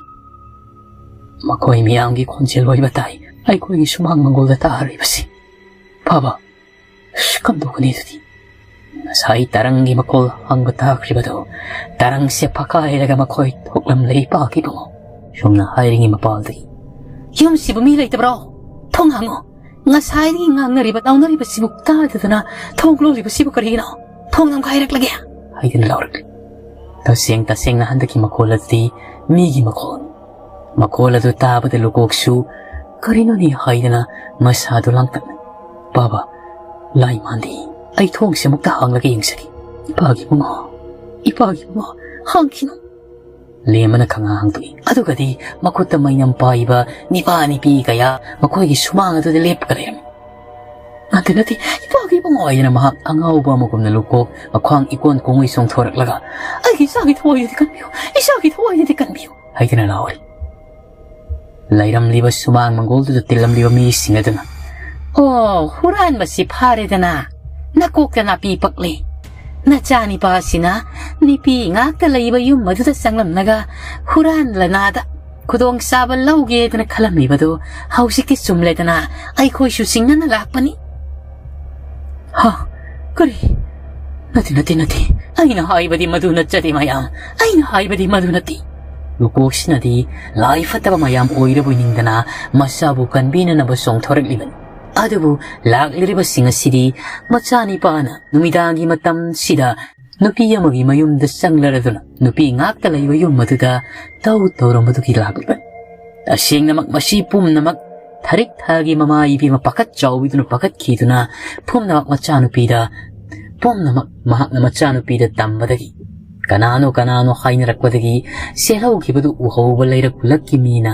ꯃꯈꯣꯏ ꯃꯤꯌꯥꯝꯒꯤ ꯈꯣꯟꯖꯦꯜ ꯑꯣꯏꯕ ꯇꯥꯏ ꯑꯩꯈꯣꯏꯒꯤ ꯁꯨꯃꯥꯡ ꯃꯪꯒꯣꯜꯗ ꯇꯥꯔꯤꯕꯁꯤ꯫ ꯐꯕ, ꯑꯁ, ꯀꯝꯗꯧꯒꯅꯤ ꯑꯗꯨꯗꯤ? ꯉꯁꯥꯏ ꯇꯔꯪꯒꯤ ꯃꯈꯣꯜ ꯍꯪꯕ ꯇꯥꯈ꯭ꯔꯤꯕꯗꯨ, ꯇꯔꯪꯁꯦ ꯐꯀꯥꯏꯔꯒ ꯃꯈꯣꯏ ꯊꯣꯛꯂꯝꯂꯦ, ꯏꯄꯥꯛ ꯏꯕꯨꯡꯉꯣ꯫ ꯁꯨꯝꯅ ꯍꯥꯏꯔꯤꯉꯩ ꯃꯄꯥꯜꯗꯒꯤ, "ꯌꯨꯝꯁꯤꯕꯨ ꯃꯤ ꯂꯩꯇꯕ꯭ꯔꯣ? ꯊꯣꯡ ꯍꯥꯡꯉꯣ꯫ ꯉꯁꯥꯏꯗꯒꯤ ꯉꯥꯡꯅꯔꯤꯕ ꯂꯥꯎꯅꯔꯤꯕꯁꯤꯕꯨ ꯇꯥꯗꯗꯅ ꯊꯣꯡ ꯂꯣꯜꯂꯤꯕꯁꯤꯕꯨ ꯀꯔꯤꯒꯤꯅꯣ? ꯊꯣꯡ ꯂꯝꯈꯥꯏꯔꯛꯂꯒꯦ!" ꯍꯥꯏꯗꯨꯅ ꯂꯥꯎꯔꯛꯂꯤ꯫ ꯇꯁꯦꯡ ꯇꯁꯦꯡꯅ ꯍꯟꯗꯛꯀꯤ ꯃꯈꯣꯜ ꯑꯗꯨꯗꯤ ꯃꯤꯒꯤ ꯃꯈꯣꯜ꯫ ꯃꯈꯣꯜ ꯑꯗꯨ ꯇꯥꯕꯗ ꯂꯨꯀꯣꯛꯁꯨ ꯀꯔꯤꯅꯣꯅꯦ ꯍꯥꯏꯗꯅ ꯃꯁꯥꯗꯨ ꯂꯥꯡꯇꯛꯅꯩ꯫ "ꯕꯥꯕꯥ, ꯂꯥꯏ ꯃꯥꯟꯗꯦ꯫ ꯑꯩ ꯊꯣꯡꯁꯦ ꯑꯃꯨꯛꯇ ꯍꯥꯡꯂꯒ ꯌꯦꯡꯖꯒꯦ꯫ ꯏꯄꯥꯒꯤ ꯏꯕꯨꯡꯉꯣ, ꯏꯄꯥꯒꯤ ꯏꯕꯨꯡꯉꯣ, ꯍꯥꯡꯈꯤꯅꯨ!" ꯂꯦꯝꯕꯅ ꯈꯪꯍꯥꯡ ꯍꯥꯡꯗꯣꯛꯏ꯫ ꯑꯗꯨꯒꯗꯤ ꯃꯈꯨꯠꯇ ꯃꯩꯅꯝ ꯄꯥꯏꯕ ꯅꯤꯄꯥ ꯅꯤꯄꯤ ꯀꯌꯥ ꯃꯈꯣꯏꯒꯤ ꯁꯨꯃꯥꯡ ꯑꯗꯨꯗ ꯂꯦꯞꯄꯒ ꯂꯩꯔꯝꯃꯤ꯫ "ꯅꯠꯇꯦ, ꯅꯠꯇꯦ, ꯏꯄꯥꯒꯤ ꯏꯕꯨꯡꯉꯣ!" ꯍꯥꯏꯗꯅ ꯃꯍꯥꯛ ꯑꯉꯥꯎꯕ ꯑꯃꯒꯨꯝꯅ ꯂꯨꯀꯣꯛ ꯃꯈ꯭ꯋꯥꯡ ꯏꯀꯣꯟ ꯀꯣꯡꯉꯩ ꯆꯣꯡꯊꯣꯔꯛꯂꯒ, "ꯑꯩꯒꯤ ꯏꯆꯥꯒꯤ ꯊꯋꯥꯏꯗꯨꯗꯤ ꯀꯟꯕꯤꯌꯨ, ꯏꯆꯥꯒꯤ ꯊꯋꯥꯏꯗꯨꯗꯤ ꯀꯟꯕꯤꯌꯨ!" ꯍꯥꯏꯗꯨꯅ ꯂꯥꯎꯔꯤ꯫ ꯂꯩꯔꯝꯂꯤꯕ ꯁꯨꯃꯥꯡ ꯃꯪꯒꯣꯜꯗꯨꯗ ꯇꯤꯜꯂꯝꯂꯤꯕ ꯃꯤꯁꯤꯡ ꯑꯗꯨꯅ, "ꯑꯣ, ꯍꯨꯔꯥꯟꯕꯁꯤ ꯐꯥꯔꯦꯗꯅ, ꯅꯀꯣꯛꯇ ꯅꯥꯄꯤ ꯄꯛꯂꯤ꯫ ꯅꯆꯥꯅꯤꯄꯥꯁꯤꯅ ꯅꯤꯄꯤ ꯉꯥꯛꯇ ꯂꯩꯕ ꯌꯨꯝ ꯑꯗꯨꯗ ꯆꯪꯂꯝꯂꯒ ꯍꯨꯔꯥꯟꯂꯅꯥꯗ ꯈꯨꯗꯣꯡꯆꯥꯕ ꯂꯧꯒꯦꯗꯅ ꯈꯜꯂꯝꯃꯤꯕꯗꯨ ꯍꯧꯖꯤꯛꯇꯤ ꯆꯨꯝꯂꯦꯗꯅ, ꯑꯩꯈꯣꯏꯁꯨ ꯆꯤꯡꯅꯅ ꯂꯥꯛꯄꯅꯤ꯫" "ꯍꯥ? ꯀꯔꯤ? ꯅꯠꯇꯦ, ꯅꯠꯇꯦ, ꯅꯠꯇꯦ꯫ ꯑꯩꯅ ꯍꯥꯏꯕꯗꯤ ꯃꯗꯨ ꯅꯠꯆꯗꯦ ꯃꯌꯥꯝ꯫ ꯑꯩꯅ ꯍꯥꯏꯕꯗꯤ ꯃꯗꯨ ꯅꯠꯇꯦ꯫" ꯂꯨꯀꯣꯛꯁꯤꯅꯗꯤ ꯂꯥꯏ ꯐꯠꯇꯕ ꯃꯌꯥꯝ ꯑꯣꯏꯔꯕꯣꯏ ꯅꯤꯡꯗꯅ ꯃꯆꯥꯕꯨ ꯀꯟꯕꯤꯅꯅꯕ ꯆꯣꯡꯊꯣꯔꯛꯂꯤꯕꯅꯤ꯫ ꯑꯗꯨꯕꯨ ꯂꯥꯛꯂꯤꯕꯁꯤꯡ ꯑꯁꯤꯗꯤ ꯃꯆꯥꯅꯤꯄꯥꯅ ꯅꯨꯃꯤꯗꯥꯡꯒꯤ ꯃꯇꯝꯁꯤꯗ ꯅꯨꯄꯤ ꯑꯃꯒꯤ ꯃꯌꯨꯝꯗ ꯆꯪꯂꯔꯗꯨꯅ ꯅꯨꯄꯤ ꯉꯥꯛꯇ ꯂꯩꯕ ꯌꯨꯝ ꯑꯗꯨꯗ ꯇꯧ ꯇꯧꯔꯝꯕꯗꯨꯒꯤ ꯂꯥꯛꯂꯤꯕꯅꯤ꯫ ꯇꯁꯦꯡꯅꯃꯛ ꯃꯁꯤ ꯄꯨꯝꯅꯃꯛ ꯊꯥꯔꯤꯛ ꯊꯥꯒꯤ ꯃꯃꯥ ꯏꯕꯦꯝꯃ ꯄꯥꯈꯠ ꯆꯥꯎꯕꯤꯗꯨꯅ ꯄꯥꯈꯠꯈꯤꯗꯨꯅ ꯄꯨꯝꯅꯃꯛ ꯃꯆꯥꯅꯨꯄꯤꯗ, ꯄꯨꯝꯅꯃꯛ ꯃꯍꯥꯛꯅ ꯃꯆꯥꯅꯨꯄꯤꯗ ꯇꯝꯕꯗꯒꯤ ꯀꯅꯥꯅꯣ ꯀꯅꯥꯅꯣ ꯍꯥꯏꯅꯔꯛꯄꯗꯒꯤ ꯆꯦꯜꯍꯧꯈꯤꯕꯗꯨ ꯎꯍꯧꯕ ꯂꯩꯔꯛ ꯈꯨꯂꯛꯀꯤ ꯃꯤꯅ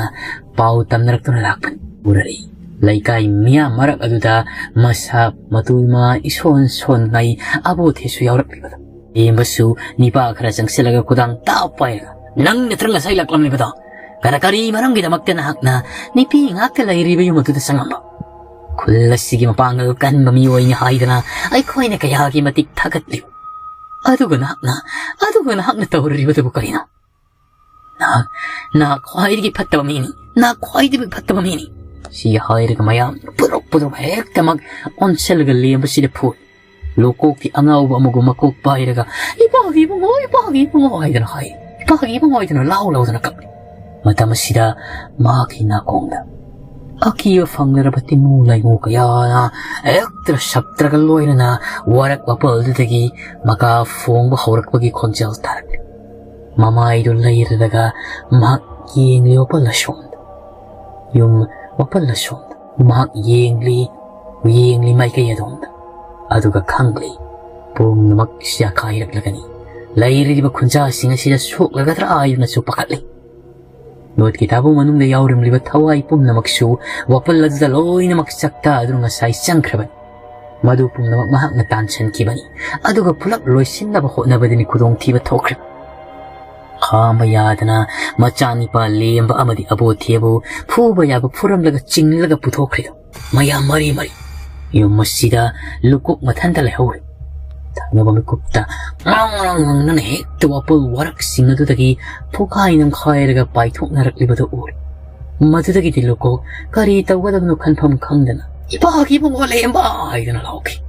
ꯄꯥꯎ ꯇꯝꯅꯔꯛꯇꯨꯅ ꯂꯥꯛꯄꯅꯤ꯫ ꯎꯔꯔꯤ꯫ ꯂꯩꯀꯥꯏ ꯃꯤꯌꯥꯝ ꯃꯔꯛ ꯑꯗꯨꯗ ꯃꯁꯥ ꯃꯇꯨ ꯏꯃꯥ ꯏꯁꯣꯟ ꯁꯣꯟꯉꯩ ꯑꯕꯣꯊꯦꯁꯨ ꯌꯥꯎꯔꯛꯂꯤꯕꯗꯣ꯫ ꯂꯦꯝꯕꯁꯨ ꯅꯤꯄꯥ ꯈꯔ ꯆꯪꯁꯤꯜꯂꯒ ꯈꯨꯗꯥꯡ ꯇꯥꯞ ꯄꯥꯏꯔꯒ, "ꯅꯪ ꯅꯠꯇ꯭ꯔ ꯉꯁꯥꯏ ꯂꯥꯛꯂꯝꯂꯤꯕꯗꯣ? ꯀꯔ-, ꯀꯔꯤ ꯃꯔꯝꯒꯤꯗꯃꯛꯇ ꯅꯍꯥꯛꯅ ꯅꯨꯄꯤ ꯉꯥꯛꯇ ꯂꯩꯔꯤꯕ ꯌꯨꯝ ꯑꯗꯨꯗ ꯆꯪꯂꯝꯕ? ꯈꯨꯜ ꯑꯁꯤꯒꯤ ꯃꯄꯥꯡꯒꯜ ꯀꯟꯕ ꯃꯤꯑꯣꯏꯅꯤ ꯍꯥꯏꯗꯅ ꯑꯩꯈꯣꯏꯅ ꯀꯌꯥꯒꯤ ꯃꯇꯤꯛ ꯊꯥꯒꯠꯂꯤ꯫ ꯑꯗꯨꯒ ꯅꯍꯥꯛꯅ, ꯑꯗꯨꯒ ꯅꯍꯥꯛꯅ ꯇꯧꯔꯤꯕꯗꯨꯕꯨ ꯀꯔꯤꯅꯣ? ꯅꯍꯥꯛ, ꯅꯍꯥꯛ ꯈ꯭ꯋꯥꯏꯗꯒꯤ ꯐꯠꯇꯕ ꯃꯤꯅꯤ꯫ ꯅꯍꯥꯛ ꯈ꯭ꯋꯥꯏꯗꯒꯤ ꯐꯠꯇꯕ ꯃꯤꯅꯤ꯫" ꯁꯤ ꯍꯥꯏꯔꯒ ꯃꯌꯥꯝ ꯄꯨꯗ꯭ꯔꯣꯛ ꯄꯨꯗ꯭ꯔꯣꯛ ꯍꯦꯛꯇꯃꯛ ꯑꯣꯟꯁꯤꯜꯂꯒ ꯂꯦꯝꯕꯁꯤꯗ ꯐꯨꯏ꯫ ꯂꯣꯀꯣꯛꯀꯤ ꯑꯉꯥꯎꯕ ꯑꯃꯒꯨꯝ ꯃꯀꯣꯛ ꯄꯥꯏꯔꯒ, "ꯏꯄꯥꯒꯤ ꯏꯕꯨꯡꯉꯣ, ꯏꯄꯥꯒꯤ ꯏꯕꯨꯡꯉꯣ" ꯍꯥꯏꯗꯅ ꯍꯥꯏ꯫ "ꯏꯄꯥꯒꯤ ꯏꯕꯨꯡꯉꯣ" ꯍꯥꯏꯗꯅ ꯂꯥꯎ ꯂꯥꯎꯗꯅ ꯀꯞꯂꯤ꯫ ꯃꯇꯝ ꯑꯁꯤꯗ ꯃꯍꯥꯛꯀꯤ ꯅꯥꯀꯣꯡꯗ ꯑꯀꯤꯕ ꯐꯪꯂꯔꯕ ꯇꯤꯃꯨ ꯂꯥꯏꯃꯨ ꯀꯌꯥꯅ ꯍꯦꯛꯇ ꯁꯛꯇ꯭ꯔꯒ ꯂꯣꯏꯅꯅ ꯋꯥꯔꯛ ꯋꯥꯄꯜꯗꯨꯗꯒꯤ ꯃꯀꯥ ꯐꯣꯡꯕ ꯍꯧꯔꯛꯄꯒꯤ ꯈꯣꯟꯖꯦꯜ ꯇꯥꯔꯛꯂꯤ꯫ ꯃꯃꯥꯏꯗꯨ ꯂꯩꯔꯗꯒ ꯃꯍꯥꯛ ꯌꯦꯡꯂꯤ ꯋꯥꯄꯜ ꯑꯁꯣꯝꯗ꯫ ꯌꯨꯝ ꯋꯥꯄꯜ ꯑꯁꯣꯝꯗ꯫ ꯃꯍꯥꯛ ꯌꯦꯡꯂꯤ, ꯌꯦꯡꯂꯤ ꯃꯥꯏꯀꯩ ꯑꯗꯣꯝꯗ꯫ ꯑꯗꯨꯒ ꯈꯪꯂꯤ, ꯄꯨꯝꯅꯃꯛ ꯌꯥꯈꯥꯏꯔꯛꯂꯒꯅꯤ꯫ ꯂꯩꯔꯤꯕ ꯈꯨꯟꯖꯥꯁꯤꯡ ꯑꯁꯤꯗ ꯁꯣꯛꯂꯒꯗ꯭ꯔꯥ ꯍꯥꯏꯗꯨꯅꯁꯨ ꯄꯥꯈꯠꯂꯤ꯫ ꯅꯣꯠꯀꯤ ꯇꯥꯕꯨ ꯃꯅꯨꯡꯗ ꯌꯥꯎꯔꯝꯂꯤꯕ ꯊꯋꯥꯏ ꯄꯨꯝꯅꯃꯛꯁꯨ ꯋꯥꯄꯜ ꯑꯗꯨꯗ ꯂꯣꯏꯅꯃꯛ ꯆꯥꯛꯇꯥꯗꯨꯅ ꯉꯁꯥꯏ ꯆꯪꯈ꯭ꯔꯕꯅꯤ꯫ ꯃꯗꯨ ꯄꯨꯝꯅꯃꯛ ꯃꯍꯥꯛꯅ ꯇꯥꯟꯁꯤꯟꯈꯤꯕꯅꯤ꯫ ꯑꯗꯨꯒ ꯄꯨꯂꯞ ꯂꯣꯏꯁꯤꯟꯅꯕ ꯍꯣꯠꯅꯕꯗꯅꯤ ꯈꯨꯗꯣꯡꯊꯤꯕ ꯊꯣꯛꯈ꯭ꯔꯤꯕ꯫ ꯈꯥꯝꯕ ꯌꯥꯗꯅ ꯃꯆꯥꯅꯤꯄꯥ ꯂꯦꯝꯕ ꯑꯃꯗꯤ ꯑꯕꯣꯊꯦꯕꯨ ꯐꯨꯕ ꯌꯥꯕ ꯐꯨꯔꯝꯂꯒ ꯆꯤꯡꯂꯒ ꯄꯨꯊꯣꯛꯈ꯭ꯔꯤꯗꯣ꯫ ꯃꯌꯥꯝ ꯃꯔꯤ ꯃꯔꯤ꯫ ꯌꯨꯝ ꯑꯁꯤꯗ ꯂꯨꯀꯣꯛ ꯃꯊꯟꯇ ꯂꯩꯍꯧꯔꯤ꯫ ꯊꯪꯅꯕ ꯃꯤꯀꯨꯞꯇ ꯉꯥꯡ ꯉꯥꯡ ꯉꯪꯗꯅ ꯍꯦꯛꯇ ꯋꯥꯄꯜ ꯋꯥꯔꯛꯁꯤꯡ ꯑꯗꯨꯗꯒꯤ ꯐꯨꯈꯥꯏ ꯅꯝꯈꯥꯏꯔꯒ ꯄꯥꯏꯊꯣꯛꯅꯔꯛꯂꯤꯕꯗꯨ ꯎꯔꯦ꯫ ꯃꯗꯨꯗꯒꯤꯗꯤ ꯂꯨꯀꯣꯛ ꯀꯔꯤ ꯇꯧꯒꯗꯕꯅꯣ ꯈꯟꯐꯝ ꯈꯪꯗꯅ, "ꯏꯄꯥꯒꯤ ꯏꯕꯨꯡꯉꯣ ꯂꯦꯝꯕ!" ꯍꯥꯏꯗꯨꯅ ꯂꯥꯎꯈꯤ꯫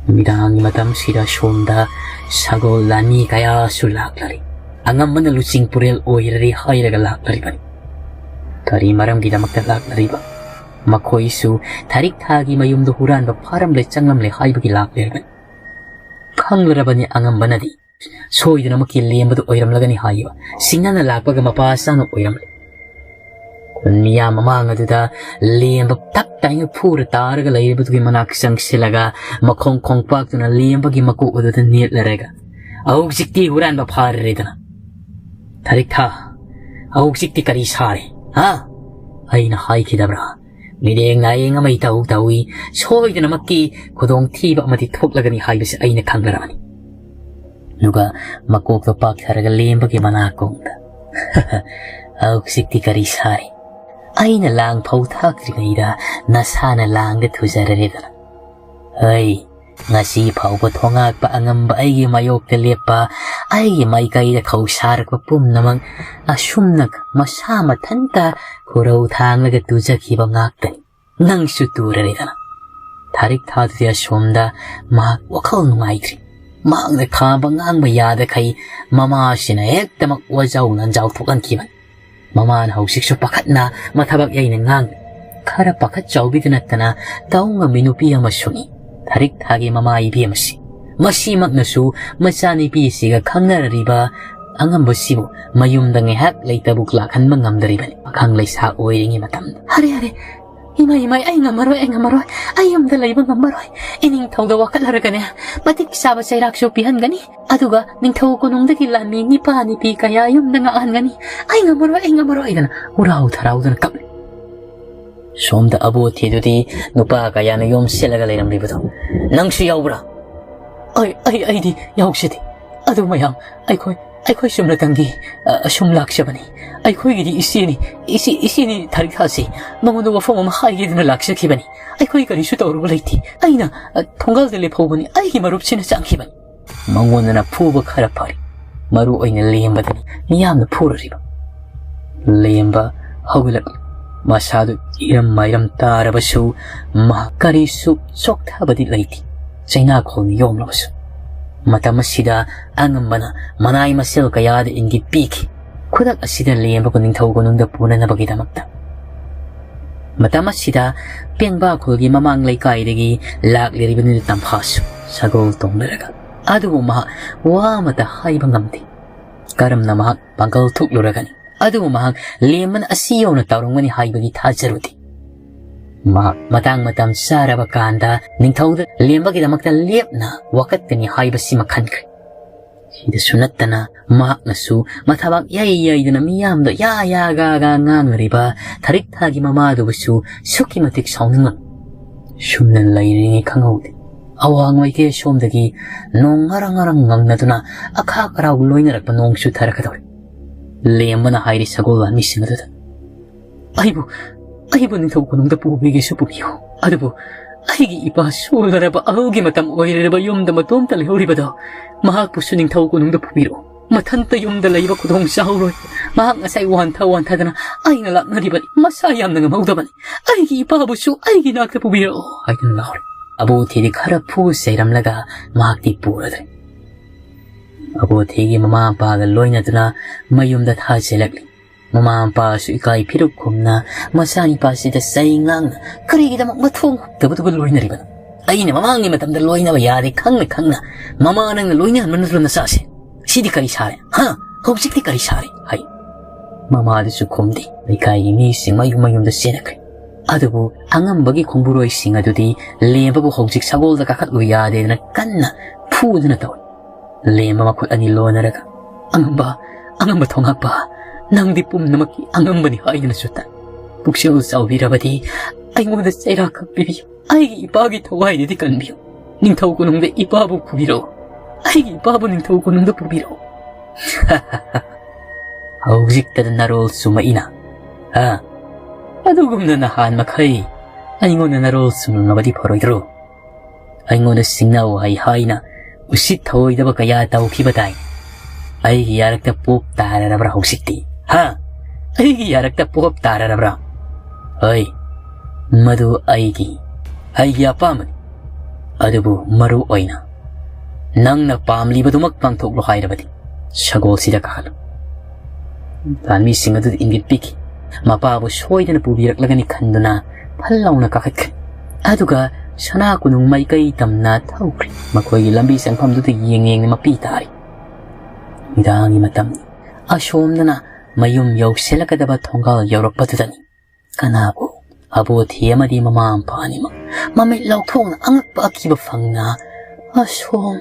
ꯅꯨꯃꯤꯗꯥꯡꯒꯤ ꯃꯇꯝꯁꯤꯗ ꯁꯣꯝꯗ ꯁꯒꯣꯜ ꯂꯥꯟꯃꯤ ꯀꯌꯥꯁꯨ ꯂꯥꯛꯂꯔꯤ꯫ ꯑꯉꯝꯕꯅ ꯂꯨꯆꯤꯡ ꯄꯨꯔꯦꯜ ꯑꯣꯏꯔꯔꯤ ꯍꯥꯏꯔꯒ ꯂꯥꯛꯂꯔꯤꯕꯅꯤ꯫ ꯀꯔꯤ ꯃꯔꯝꯒꯤꯗꯃꯛꯇ ꯂꯥꯛꯂꯔꯤꯕ? ꯃꯈꯣꯏꯁꯨ ꯊꯔꯤꯛ ꯊꯥꯒꯤ ꯃꯌꯨꯝꯗ ꯍꯨꯔꯥꯟꯕ ꯐꯥꯔꯝꯂꯦ ꯆꯪꯂꯝꯂꯦ ꯍꯥꯏꯕꯒꯤ ꯂꯥꯛꯂꯤꯕꯅꯤ꯫ ꯈꯪꯂꯔꯕꯅꯤ ꯑꯉꯝꯕꯅꯗꯤ ꯁꯣꯏꯗꯅꯃꯛꯀꯤ ꯂꯦꯝꯕꯗꯨ ꯑꯣꯏꯔꯝꯂꯒꯅꯤ ꯍꯥꯏꯕ꯫ ꯁꯤꯡꯅꯅ ꯂꯥꯛꯄꯒ ꯃꯄꯥ ꯆꯥꯅ ꯑꯣꯏꯔꯝꯂꯦ꯫ ꯈꯨꯟ ꯃꯤꯌꯥꯝ ꯃꯃꯥꯡ ꯑꯗꯨꯗ ꯂꯦꯝꯕ ꯇꯞ ꯇꯥꯏꯅ ꯐꯨꯔ ꯇꯥꯔꯒ ꯂꯩꯔꯤꯕꯗꯨꯒꯤ ꯃꯅꯥꯛ ꯆꯪꯁꯤꯜꯂꯒ ꯃꯈꯣꯡ ꯈꯣꯡꯄꯥꯛꯇꯨꯅ ꯂꯦꯝꯕꯒꯤ ꯃꯀꯣꯛ ꯑꯗꯨꯗ ꯅꯦꯠꯂꯔꯒ ꯍꯧꯖꯤꯛꯇꯤ ꯍꯨꯔꯥꯟꯕ ꯐꯥꯔꯦꯗꯅ꯫ ꯊꯥꯔꯤꯛꯊꯥ, ꯍꯧꯖꯤꯛꯇꯤ ꯀꯔꯤ ꯁꯥꯔꯦ? ꯍꯥ? ꯑꯩꯅ ꯍꯥꯏꯈꯤꯗꯕ꯭ꯔꯥ? ꯃꯤꯠꯌꯦꯡ ꯅꯥꯌꯦꯡ ꯑꯃ ꯏꯇꯧ ꯇꯧꯏ꯫ ꯁꯣꯏꯗꯅꯃꯛꯀꯤ ꯈꯨꯗꯣꯡꯊꯤꯕ ꯑꯃꯗꯤ ꯊꯣꯛꯂꯒꯅꯤ ꯍꯥꯏꯕꯁꯤ ꯑꯩꯅ ꯈꯪꯅꯔꯕꯅꯤ꯫ ꯑꯗꯨꯒ ꯃꯀꯣꯛꯇꯣ ꯄꯥꯛꯊꯔꯒ ꯂꯦꯝꯕꯒꯤ ꯃꯅꯥꯀꯣꯡꯗ, "ꯍꯧꯖꯤꯛꯇꯤ ꯀꯔꯤ ꯁꯥꯔꯦ? ꯑꯩꯅ ꯂꯥꯡ ꯐꯧ ꯊꯥꯛꯇ꯭ꯔꯤꯉꯩꯗ ꯅꯁꯥꯅ ꯂꯥꯡꯗ ꯊꯨꯖꯔꯔꯦꯗꯅ꯫ ꯍꯩ, ꯉꯁꯤ ꯐꯥꯎꯕ ꯊꯣꯉꯥꯛꯄ ꯑꯉꯝꯕ ꯑꯩꯒꯤ ꯃꯥꯌꯣꯛꯇ ꯂꯦꯞꯄ, ꯑꯩꯒꯤ ꯃꯥꯏꯀꯩꯗ ꯈꯧꯁꯥꯔꯛꯄ ꯄꯨꯝꯅꯃꯛ ꯑꯁꯨꯝꯅ ꯃꯁꯥ ꯃꯊꯟꯇ ꯈꯨꯔꯧ ꯊꯥꯡꯂꯒ ꯇꯨꯖꯈꯤꯕ ꯉꯥꯛꯇꯅꯤ꯫ ꯅꯪꯁꯨ ꯇꯨꯔꯔꯦꯗꯅ꯫" ꯊꯥꯔꯤꯛꯊꯥꯗꯨꯗꯤ ꯑꯁꯣꯝꯗ ꯃꯍꯥꯛ ꯋꯥꯈꯜ ꯅꯨꯡꯉꯥꯏꯇ꯭ꯔꯤ꯫ ꯃꯍꯥꯛꯅ ꯈꯥꯝꯕ ꯉꯥꯡꯕ ꯌꯥꯗꯈꯩ ꯃꯃꯥꯁꯤꯅ ꯍꯦꯛꯇꯃꯛ ꯋꯥꯖꯥꯎ ꯅꯟꯖꯥꯎ ꯊꯣꯛꯍꯟꯈꯤꯕꯅꯤ꯫ ꯃꯃꯥꯅ ꯍꯧꯖꯤꯛꯁꯨ ꯄꯥꯈꯠꯅ ꯃꯊꯕꯛ ꯌꯩꯅ ꯉꯥꯡꯂꯤ꯫ ꯈꯔ ꯄꯥꯈꯠ ꯆꯥꯎꯕꯤꯗ ꯅꯠꯇꯅ ꯇꯧ ꯉꯝꯃꯤ ꯅꯨꯄꯤ ꯑꯃꯁꯨꯅꯤ ꯊꯥꯔꯤꯛꯊꯥꯒꯤ ꯃꯃꯥ ꯏꯕꯦꯝ ꯑꯁꯤ꯫ ꯃꯁꯤꯃꯛꯅꯁꯨ ꯃꯆꯥꯅꯨꯄꯤꯁꯤꯒ ꯈꯪꯅꯔꯤꯕ ꯑꯉꯝꯕꯁꯤꯕꯨ ꯃꯌꯨꯝꯗ ꯉꯥꯏꯍꯥꯛ ꯂꯩꯇꯕꯨ ꯂꯥꯛꯍꯟꯕ ꯉꯝꯗꯔꯤꯕꯅꯤ꯫ ꯄꯥꯈꯪ ꯂꯩꯁꯥ ꯑꯣꯏꯔꯤꯉꯩ ꯃꯇꯝꯗ꯫ "ꯑꯔꯦ, ꯑꯔꯦ, ꯏꯃꯥ, ꯏꯃꯥ, ꯑꯩ ꯉꯝꯃꯔꯣꯏ, ꯑꯩ ꯉꯝꯃꯔꯣꯏ꯫ ꯑꯩ ꯌꯨꯝꯗ ꯂꯩꯕ ꯉꯝꯃꯔꯣꯏ꯫ ꯏꯅꯤꯡꯊꯧꯗ ꯋꯥꯀꯠꯂꯔꯒꯅꯦ, ꯃꯇꯤꯛ ꯆꯥꯕ ꯆꯩꯔꯥꯛꯁꯨ ꯄꯤꯍꯟꯒꯅꯤ꯫ ꯑꯗꯨꯒ ꯅꯤꯡꯊꯧ ꯀꯣꯅꯨꯡꯗꯒꯤ ꯂꯥꯟꯃꯤ ꯅꯤꯄꯥ ꯅꯤꯄꯤ ꯀꯌꯥ ꯌꯨꯝꯗ ꯉꯥꯛꯍꯟꯒꯅꯤ꯫ ꯑꯩ ꯉꯝꯃꯔꯣꯏ, ꯑꯩ ꯉꯝꯃꯔꯣꯏ" ꯍꯥꯏꯗꯅ ꯍꯨꯔꯥꯎ ꯊꯔꯥꯎꯗꯅ ꯀꯞꯂꯤ꯫ ꯁꯣꯝꯗ ꯑꯕꯣꯊꯤꯗꯨꯗꯤ ꯅꯨꯄꯥ ꯀꯌꯥꯅ ꯌꯣꯝꯁꯤꯜꯂꯒ ꯂꯩꯔꯝꯂꯤꯕꯗꯣ, "ꯅꯪꯁꯨ ꯌꯥꯎꯕ꯭ꯔꯥ?" "ꯑꯩ, ꯑꯩ, ꯑꯩꯗꯤ ꯌꯥꯎꯖꯗꯦ꯫ ꯑꯗꯨ ꯃꯌꯥꯝ, ꯑꯩꯈꯣꯏ, ꯑꯩꯈꯣꯏ ꯆꯨꯝꯅꯇꯪꯒꯤ, ꯑ, ꯁꯨꯝ ꯂꯥꯛꯆꯕꯅꯤ꯫ ꯑꯩꯈꯣꯏꯒꯤꯗꯤ ꯏꯆꯦꯅꯤ, ꯏꯆꯦ, ꯏꯆꯦꯅꯤ ꯊꯥꯔꯤꯛꯊꯥꯁꯤ꯫ ꯃꯉꯣꯟꯗ ꯋꯥꯐꯝ ꯑꯃ ꯍꯥꯏꯒꯦꯗꯅ ꯂꯥꯛꯆꯈꯤꯕꯅꯤ꯫ ꯑꯩꯈꯣꯏ ꯀꯔꯤꯁꯨ ꯇꯧꯔꯨꯕ ꯂꯩꯇꯦ꯫ ꯑꯩꯅ, ꯑ, ꯊꯣꯡꯒꯥꯜꯗ ꯂꯦꯞꯍꯧꯕꯅꯤ꯫ ꯑꯩꯒꯤ ꯃꯔꯨꯞꯁꯤꯅ ꯆꯪꯈꯤꯕꯅꯤ꯫" ꯃꯉꯣꯟꯗꯅ ꯐꯨꯕ ꯈꯔ ꯐꯔꯤ꯫ ꯃꯔꯨ ꯑꯣꯏꯅ ꯂꯦꯝꯕꯗꯅꯤ ꯃꯤꯌꯥꯝꯅ ꯐꯨꯔꯨꯔꯤꯕ꯫ ꯂꯦꯝꯕ ꯍꯧꯒꯠꯂꯛꯂꯤ꯫ ꯃꯁꯥꯗꯨ ꯏꯔꯝ ꯃꯥꯏꯔꯝ ꯇꯥꯔꯕꯁꯨ ꯃꯍꯥꯛ ꯀꯔꯤꯁꯨ ꯆꯣꯛꯊꯕꯗꯤ ꯂꯩꯇꯦ꯫ ꯆꯩꯅꯥꯈꯣꯜꯅ ꯌꯣꯝꯂꯕꯁꯨ꯫ ꯃꯇꯝ ꯑꯁꯤꯗ ꯑꯉꯝꯕꯅ ꯃꯅꯥꯏ ꯃꯁꯤꯜ ꯀꯌꯥꯗ ꯏꯪꯒꯤꯠ ꯄꯤꯈꯤ꯫ ꯈꯨꯗꯛ ꯑꯁꯤꯗ ꯂꯦꯝꯕꯕꯨ ꯅꯤꯡꯊꯧ ꯀꯣꯅꯨꯡꯗ ꯄꯨꯅꯅꯕꯒꯤꯗꯃꯛꯇ꯫ ꯃꯇꯝ ꯑꯁꯤꯗ ꯄꯦꯡꯕꯥ ꯈꯨꯜꯒꯤ ꯃꯃꯥꯡ ꯂꯩꯀꯥꯏꯗꯒꯤ ꯂꯥꯛꯂꯤꯕꯅꯤꯅ ꯇꯝꯐꯥꯁꯨ ꯁꯒꯣꯜ ꯇꯣꯡꯂꯔꯒ꯫ ꯑꯗꯨꯕꯨ ꯃꯍꯥꯛ ꯋꯥ ꯑꯃꯇ ꯍꯥꯏꯕ ꯉꯝꯗꯦ꯫ ꯀꯔꯝꯅ ꯃꯍꯥꯛ ꯄꯥꯡꯒꯜ ꯊꯣꯛꯂꯨꯔꯒꯅꯤ? ꯑꯗꯨꯕꯨ ꯃꯍꯥꯛ ꯂꯦꯝꯕꯅ ꯑꯁꯤ ꯌꯧꯅ ꯇꯧꯔꯝꯒꯅꯤ ꯍꯥꯏꯕꯒꯤ ꯊꯥꯖꯔꯨꯗꯦ꯫ ꯃꯍꯥꯛ ꯃꯇꯥꯡ ꯃꯇꯝ ꯆꯥꯔꯕ ꯀꯥꯟꯗ ꯅꯤꯡꯊꯧꯗ ꯂꯦꯝꯕꯒꯤꯗꯃꯛꯇ ꯂꯦꯞꯅ ꯋꯥꯀꯠꯀꯅꯤ ꯍꯥꯏꯕꯁꯤꯃ ꯈꯟꯈ꯭ꯔꯦ꯫ ꯁꯤꯗꯁꯨ ꯅꯠꯇꯅ ꯃꯍꯥꯛꯅꯁꯨ ꯃꯊꯕꯥꯛ ꯌꯩ ꯌꯩꯗꯨꯅ ꯃꯤꯌꯥꯝꯗ ꯌꯥ ꯌꯥ ꯒꯥ ꯒꯥ ꯉꯥꯡꯂꯤꯕ ꯊꯔꯤꯛ ꯊꯥꯒꯤ ꯃꯃꯥꯗꯨꯕꯨꯁꯨ ꯑꯁꯨꯛꯀꯤ ꯃꯇꯤꯛ ꯁꯥꯎꯅꯤꯡꯂꯝꯃꯤ꯫ ꯁꯨꯝꯅ ꯂꯩꯔꯤꯉꯩ ꯈꯪꯍꯧꯗꯦ꯫ ꯑꯋꯥꯡ ꯃꯥꯏꯀꯩ ꯑꯁꯣꯝꯗꯒꯤ ꯅꯣꯡ ꯉꯔꯪ ꯉꯔꯪ ꯉꯪꯅꯗꯨꯅ ꯑꯈꯥꯛ ꯑꯔꯥꯎ ꯂꯣꯏꯅꯔꯛꯄ ꯅꯣꯡ ꯆꯨꯊꯔꯛꯀꯗꯧꯔꯦ꯫ ꯂꯦꯝꯕꯅ ꯍꯥꯏꯔꯤ ꯁꯒꯣꯜ ꯂꯥꯟꯃꯤꯁꯤꯡ ꯑꯗꯨꯗ, "ꯑꯩꯕꯨ, ꯑꯩꯕꯨ ꯅꯤꯡꯊꯧ ꯀꯣꯅꯨꯡꯗ ꯄꯨꯕꯤꯒꯦꯁꯨ ꯄꯨꯕꯤꯌꯨ, ꯑꯗꯨꯕꯨ ꯑꯩꯒꯤ ꯏꯄꯥ ꯁꯣꯜꯂꯔꯕ ꯑꯍꯜꯒꯤ ꯃꯇꯝ ꯑꯣꯏꯔꯔꯕ ꯌꯨꯝꯗ ꯃꯇꯣꯝꯇ ꯂꯩꯍꯧꯔꯤꯕꯗꯣ, ꯃꯍꯥꯛꯄꯨꯁꯨ ꯅꯤꯡꯊꯧ ꯀꯣꯅꯨꯡꯗ ꯄꯨꯕꯤꯔꯛꯑꯣ꯫ ꯃꯊꯟꯇ ꯌꯨꯝꯗ ꯂꯩꯕ ꯈꯨꯗꯣꯡ ꯆꯥꯍꯧꯔꯣꯏ꯫ ꯃꯍꯥꯛ ꯉꯁꯥꯏ ꯋꯥꯟꯊ ꯋꯥꯟꯊꯗꯅ ꯑꯩꯅ ꯂꯥꯛꯅꯔꯤꯕꯅꯤ꯫ ꯃꯁꯥ ꯌꯥꯝꯅ ꯉꯝꯍꯧꯗꯕꯅꯤ꯫ ꯑꯩꯒꯤ ꯏꯄꯥꯕꯨꯁꯨ ꯑꯩꯒꯤ ꯅꯥꯛꯇ ꯄꯨꯕꯤꯔꯛꯑꯣ" ꯍꯥꯏꯗꯨꯅ ꯂꯥꯎꯔꯤ꯫ ꯑꯕꯣꯊꯤꯗꯤ ꯈꯔ ꯐꯨ ꯆꯩꯔꯝꯂꯒ ꯃꯍꯥꯛꯇꯤ ꯄꯨꯔꯗ꯭ꯔꯦ꯫ ꯑꯕꯣꯊꯤꯒꯤ ꯃꯃꯥ ꯃꯄꯥꯒ ꯂꯣꯏꯅꯗꯨꯅ ꯃꯌꯨꯝꯗ ꯊꯥꯖꯤꯜꯂꯛꯂꯤ꯫ ꯃꯃꯥ ꯃꯄꯥꯁꯨ ꯏꯀꯥꯏ ꯐꯤꯔꯨꯛ ꯈꯨꯝꯅ ꯃꯆꯥꯅꯤꯄꯥꯁꯤꯗ ꯆꯩ ꯉꯥꯡꯅ, "ꯀꯔꯤꯒꯤꯗꯃꯛ ꯃꯊꯣꯡ ꯍꯨꯛꯇꯕꯗꯨꯒ ꯂꯣꯏꯅꯔꯤꯕꯅꯣ? ꯑꯩꯅ ꯃꯃꯥꯡꯒꯤ ꯃꯇꯝꯗ ꯂꯣꯏꯅꯕ ꯌꯥꯗꯦ ꯈꯪꯅ ꯈꯪꯅ ꯃꯃꯥ ꯅꯪꯅ ꯂꯣꯏꯅꯍꯟꯕ ꯅꯠꯇ꯭ꯔꯣ ꯅꯆꯥꯁꯦ? ꯁꯤꯗꯤ ꯀꯔꯤ ꯁꯥꯔꯦ? ꯍꯥ? ꯍꯧꯖꯤꯛꯇꯤ ꯀꯔꯤ ꯁꯥꯔꯦ?" ꯍꯥꯏ꯫ ꯃꯃꯥꯗꯨꯁꯨ ꯈꯨꯝꯗꯦ꯫ ꯂꯩꯀꯥꯏꯒꯤ ꯃꯤꯁꯤꯡ ꯃꯌꯨꯝ ꯃꯌꯨꯝꯗ ꯆꯦꯟꯅꯈ꯭ꯔꯦ꯫ ꯑꯗꯨꯕꯨ ꯑꯉꯝꯕꯒꯤ ꯈꯣꯡꯕꯨꯔꯣꯏꯁꯤꯡ ꯑꯗꯨꯗꯤ ꯂꯦꯝꯕꯕꯨ ꯍꯧꯖꯤꯛ ꯁꯒꯣꯜꯗ ꯀꯥꯈꯠꯂꯨ ꯌꯥꯗꯦꯗꯅ ꯀꯟꯅ ꯐꯨꯗꯨꯅ ꯇꯧꯔꯤ꯫ ꯂꯦꯝꯕ ꯃꯈꯨꯠ ꯑꯅꯤ ꯂꯣꯟꯅꯔꯒ, "ꯑꯉꯝꯕ, ꯑꯉꯝꯕ ꯊꯣꯡꯉꯥꯛꯄ, ꯅꯪꯗꯤ ꯄꯨꯝꯅꯃꯛꯀꯤ ꯑꯉꯝꯕꯅꯤ ꯍꯥꯏꯗꯨꯅꯁꯨ ꯇꯥꯏ꯫ ꯄꯨꯛꯆꯦꯜ ꯆꯥꯎꯕꯤꯔꯕꯗꯤ ꯑꯩꯉꯣꯟꯗ ꯆꯩꯔꯥꯛ ꯈꯛ ꯄꯤꯕꯤꯌꯨ꯫ ꯑꯩꯒꯤ ꯏꯄꯥꯒꯤ ꯊꯋꯥꯏꯗꯨꯗꯤ ꯀꯟꯕꯤꯌꯨ꯫ ꯅꯤꯡꯊꯧ ꯀꯣꯅꯨꯡꯗ ꯏꯄꯥꯕꯨ ꯄꯨꯕꯤꯔꯛꯎ꯫ ꯑꯩꯒꯤ ꯏꯄꯥꯕꯨ ꯅꯤꯡꯊꯧ ꯀꯣꯅꯨꯡꯗ ꯄꯨꯕꯤꯔꯛꯎ꯫" "ꯍꯧꯖꯤꯛꯇꯗ ꯅꯔꯣꯜ ꯆꯨꯝꯃꯛꯏꯅ꯫ ꯍꯥ? ꯑꯗꯨꯒꯨꯝꯅ ꯅꯍꯥꯟ ꯃꯈꯩ ꯑꯩꯉꯣꯟꯗ ꯅꯔꯣꯜ ꯆꯨꯝꯂꯝꯂꯕꯗꯤ ꯐꯔꯣꯏꯗ꯭ꯔꯣ? ꯑꯩꯉꯣꯟꯗ ꯁꯤꯡꯅꯧ ꯍꯥꯏ ꯍꯥꯏꯅ ꯎꯁꯤꯠ ꯊꯑꯣꯏꯗꯕ ꯀꯌꯥ ꯇꯧꯈꯤꯕ ꯇꯥꯏ꯫ ꯑꯩꯒꯤ ꯌꯥꯔꯛꯇ ꯄꯣꯞ ꯇꯥꯔꯔꯕ꯭ꯔꯥ ꯍꯧꯖꯤꯛꯇꯤ? ꯍꯥ? ꯑꯩꯒꯤ ꯌꯥꯔꯛꯇ ꯄꯣꯞ ꯇꯥꯔꯔꯕ꯭ꯔꯥ? ꯍꯣꯏ, ꯃꯗꯨ ꯑꯩꯒꯤ, ꯑꯩꯒꯤ ꯑꯄꯥꯝꯕꯅꯤ꯫ ꯑꯗꯨꯕꯨ ꯃꯔꯨ ꯑꯣꯏꯅ ꯅꯪꯅ ꯄꯥꯝꯂꯤꯕꯗꯨꯃꯛ ꯄꯥꯡꯊꯣꯛꯂꯣ ꯍꯥꯏꯔꯕꯗꯤ ꯁꯒꯣꯜꯁꯤꯗ ꯀꯥꯈꯠꯂꯨ꯫" ꯂꯥꯟꯃꯤꯁꯤꯡ ꯑꯗꯨꯗ ꯏꯪꯒꯤꯠ ꯄꯤꯈꯤ꯫ ꯃꯄꯥꯕꯨ ꯁꯣꯏꯗꯅ ꯄꯨꯕꯤꯔꯛꯂꯒꯅꯤ ꯈꯟꯗꯨꯅ ꯐꯜ ꯂꯥꯎꯅ ꯀꯥꯈꯠꯈ꯭ꯔꯦ꯫ ꯑꯗꯨꯒ ꯁꯅꯥ ꯀꯣꯅꯨꯡ ꯃꯥꯏꯀꯩ ꯇꯝꯅ ꯊꯧꯈ꯭ꯔꯦ꯫ ꯃꯈꯣꯏꯒꯤ ꯂꯝꯕꯤ ꯆꯪꯐꯝꯗꯨꯗ ꯌꯦꯡ ꯌꯦꯡꯅ ꯃꯄꯤ ꯇꯥꯔꯤ꯫ ꯅꯨꯃꯤꯗꯥꯡꯒꯤ ꯃꯇꯝꯅꯤ꯫ ꯑꯁꯣꯝꯗꯅ ꯃꯌꯨꯝ ꯌꯧꯁꯤꯜꯂꯛꯀꯗꯕ ꯊꯣꯡꯒꯥꯜ ꯌꯧꯔꯛꯄꯗꯨꯗꯅꯤ꯫ ꯀꯅꯥꯕꯨ? ꯑꯕꯣꯊꯤ ꯑꯃꯗꯤ ꯃꯃꯥ ꯃꯄꯥ ꯑꯅꯤꯃꯛ ꯃꯃꯤꯠ ꯂꯥꯎꯊꯣꯛꯅ ꯑꯉꯛꯄ ꯑꯀꯤꯕ ꯐꯪꯅ ꯑꯁꯣꯝ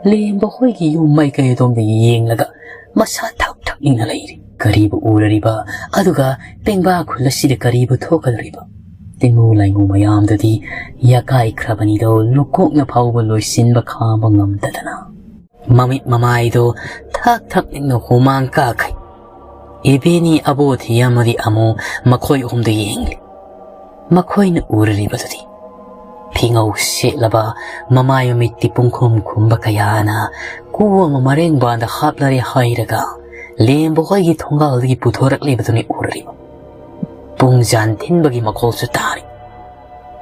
ꯂꯦꯝꯕ ꯍꯣꯏꯒꯤ ꯌꯨꯝ ꯃꯥꯏꯀꯩ ꯑꯗꯣꯝꯗ ꯌꯦꯡꯂꯒ ꯃꯁꯥ ꯊꯛ ꯊꯛ ꯏꯪꯅ ꯂꯩꯔꯤ꯫ ꯀꯔꯤꯕꯨ ꯎꯔꯔꯤꯕ? ꯑꯗꯨꯒ ꯄꯦꯡꯕꯥ ꯈꯨꯜ ꯑꯁꯤꯗ ꯀꯔꯤꯕꯨ ꯊꯣꯛꯀꯗꯧꯔꯤꯕ? ꯇꯤꯃꯨ ꯂꯥꯏꯃꯨ ꯃꯌꯥꯝꯗꯨꯗꯤ ꯌꯥꯀꯥꯏꯈ꯭ꯔꯕꯅꯤꯗꯣ, ꯂꯨꯀꯣꯛꯅ ꯐꯥꯎꯕ ꯂꯣꯏꯁꯤꯟꯕ ꯈꯥꯡꯕ ꯉꯝꯗꯗꯅ ꯃꯃꯤꯠ ꯃꯃꯥꯏꯗꯣ ꯊꯛ ꯊꯛ ꯅꯤꯛꯅ ꯍꯨꯃꯥꯡ ꯀꯥꯈꯩ꯫ ꯏꯕꯦꯅꯤ, ꯑꯕꯣꯊꯤ ꯑꯃꯗꯤ ꯑꯃꯨ ꯃꯈꯣꯏ ꯑꯍꯨꯝꯗ ꯌꯦꯡꯂꯤ꯫ ꯃꯈꯣꯏꯅ ꯎꯔꯔꯤꯕꯗꯨꯗꯤ ꯐꯤꯉꯧ ꯁꯦꯠꯂꯕ, ꯃꯃꯥꯏ ꯃꯃꯤꯠꯇꯤ ꯄꯨꯡꯈꯨꯝ ꯈꯨꯝꯕ ꯀꯌꯥꯅ ꯀꯨ ꯑꯃ ꯃꯔꯦꯡꯕꯥꯟꯗ ꯍꯥꯞꯂꯔꯦ ꯍꯥꯏꯔꯒ ꯂꯦꯝꯕ ꯍꯣꯏꯒꯤ ꯊꯣꯡꯒꯥꯜꯗꯒꯤ ꯄꯨꯊꯣꯔꯛꯂꯤꯕꯗꯨꯅꯤ ꯎꯔꯔꯤꯕ꯫ ꯄꯨꯡꯖꯥꯟ ꯊꯤꯟꯕꯒꯤ ꯃꯈꯣꯜꯁꯨ ꯇꯥꯔꯤ꯫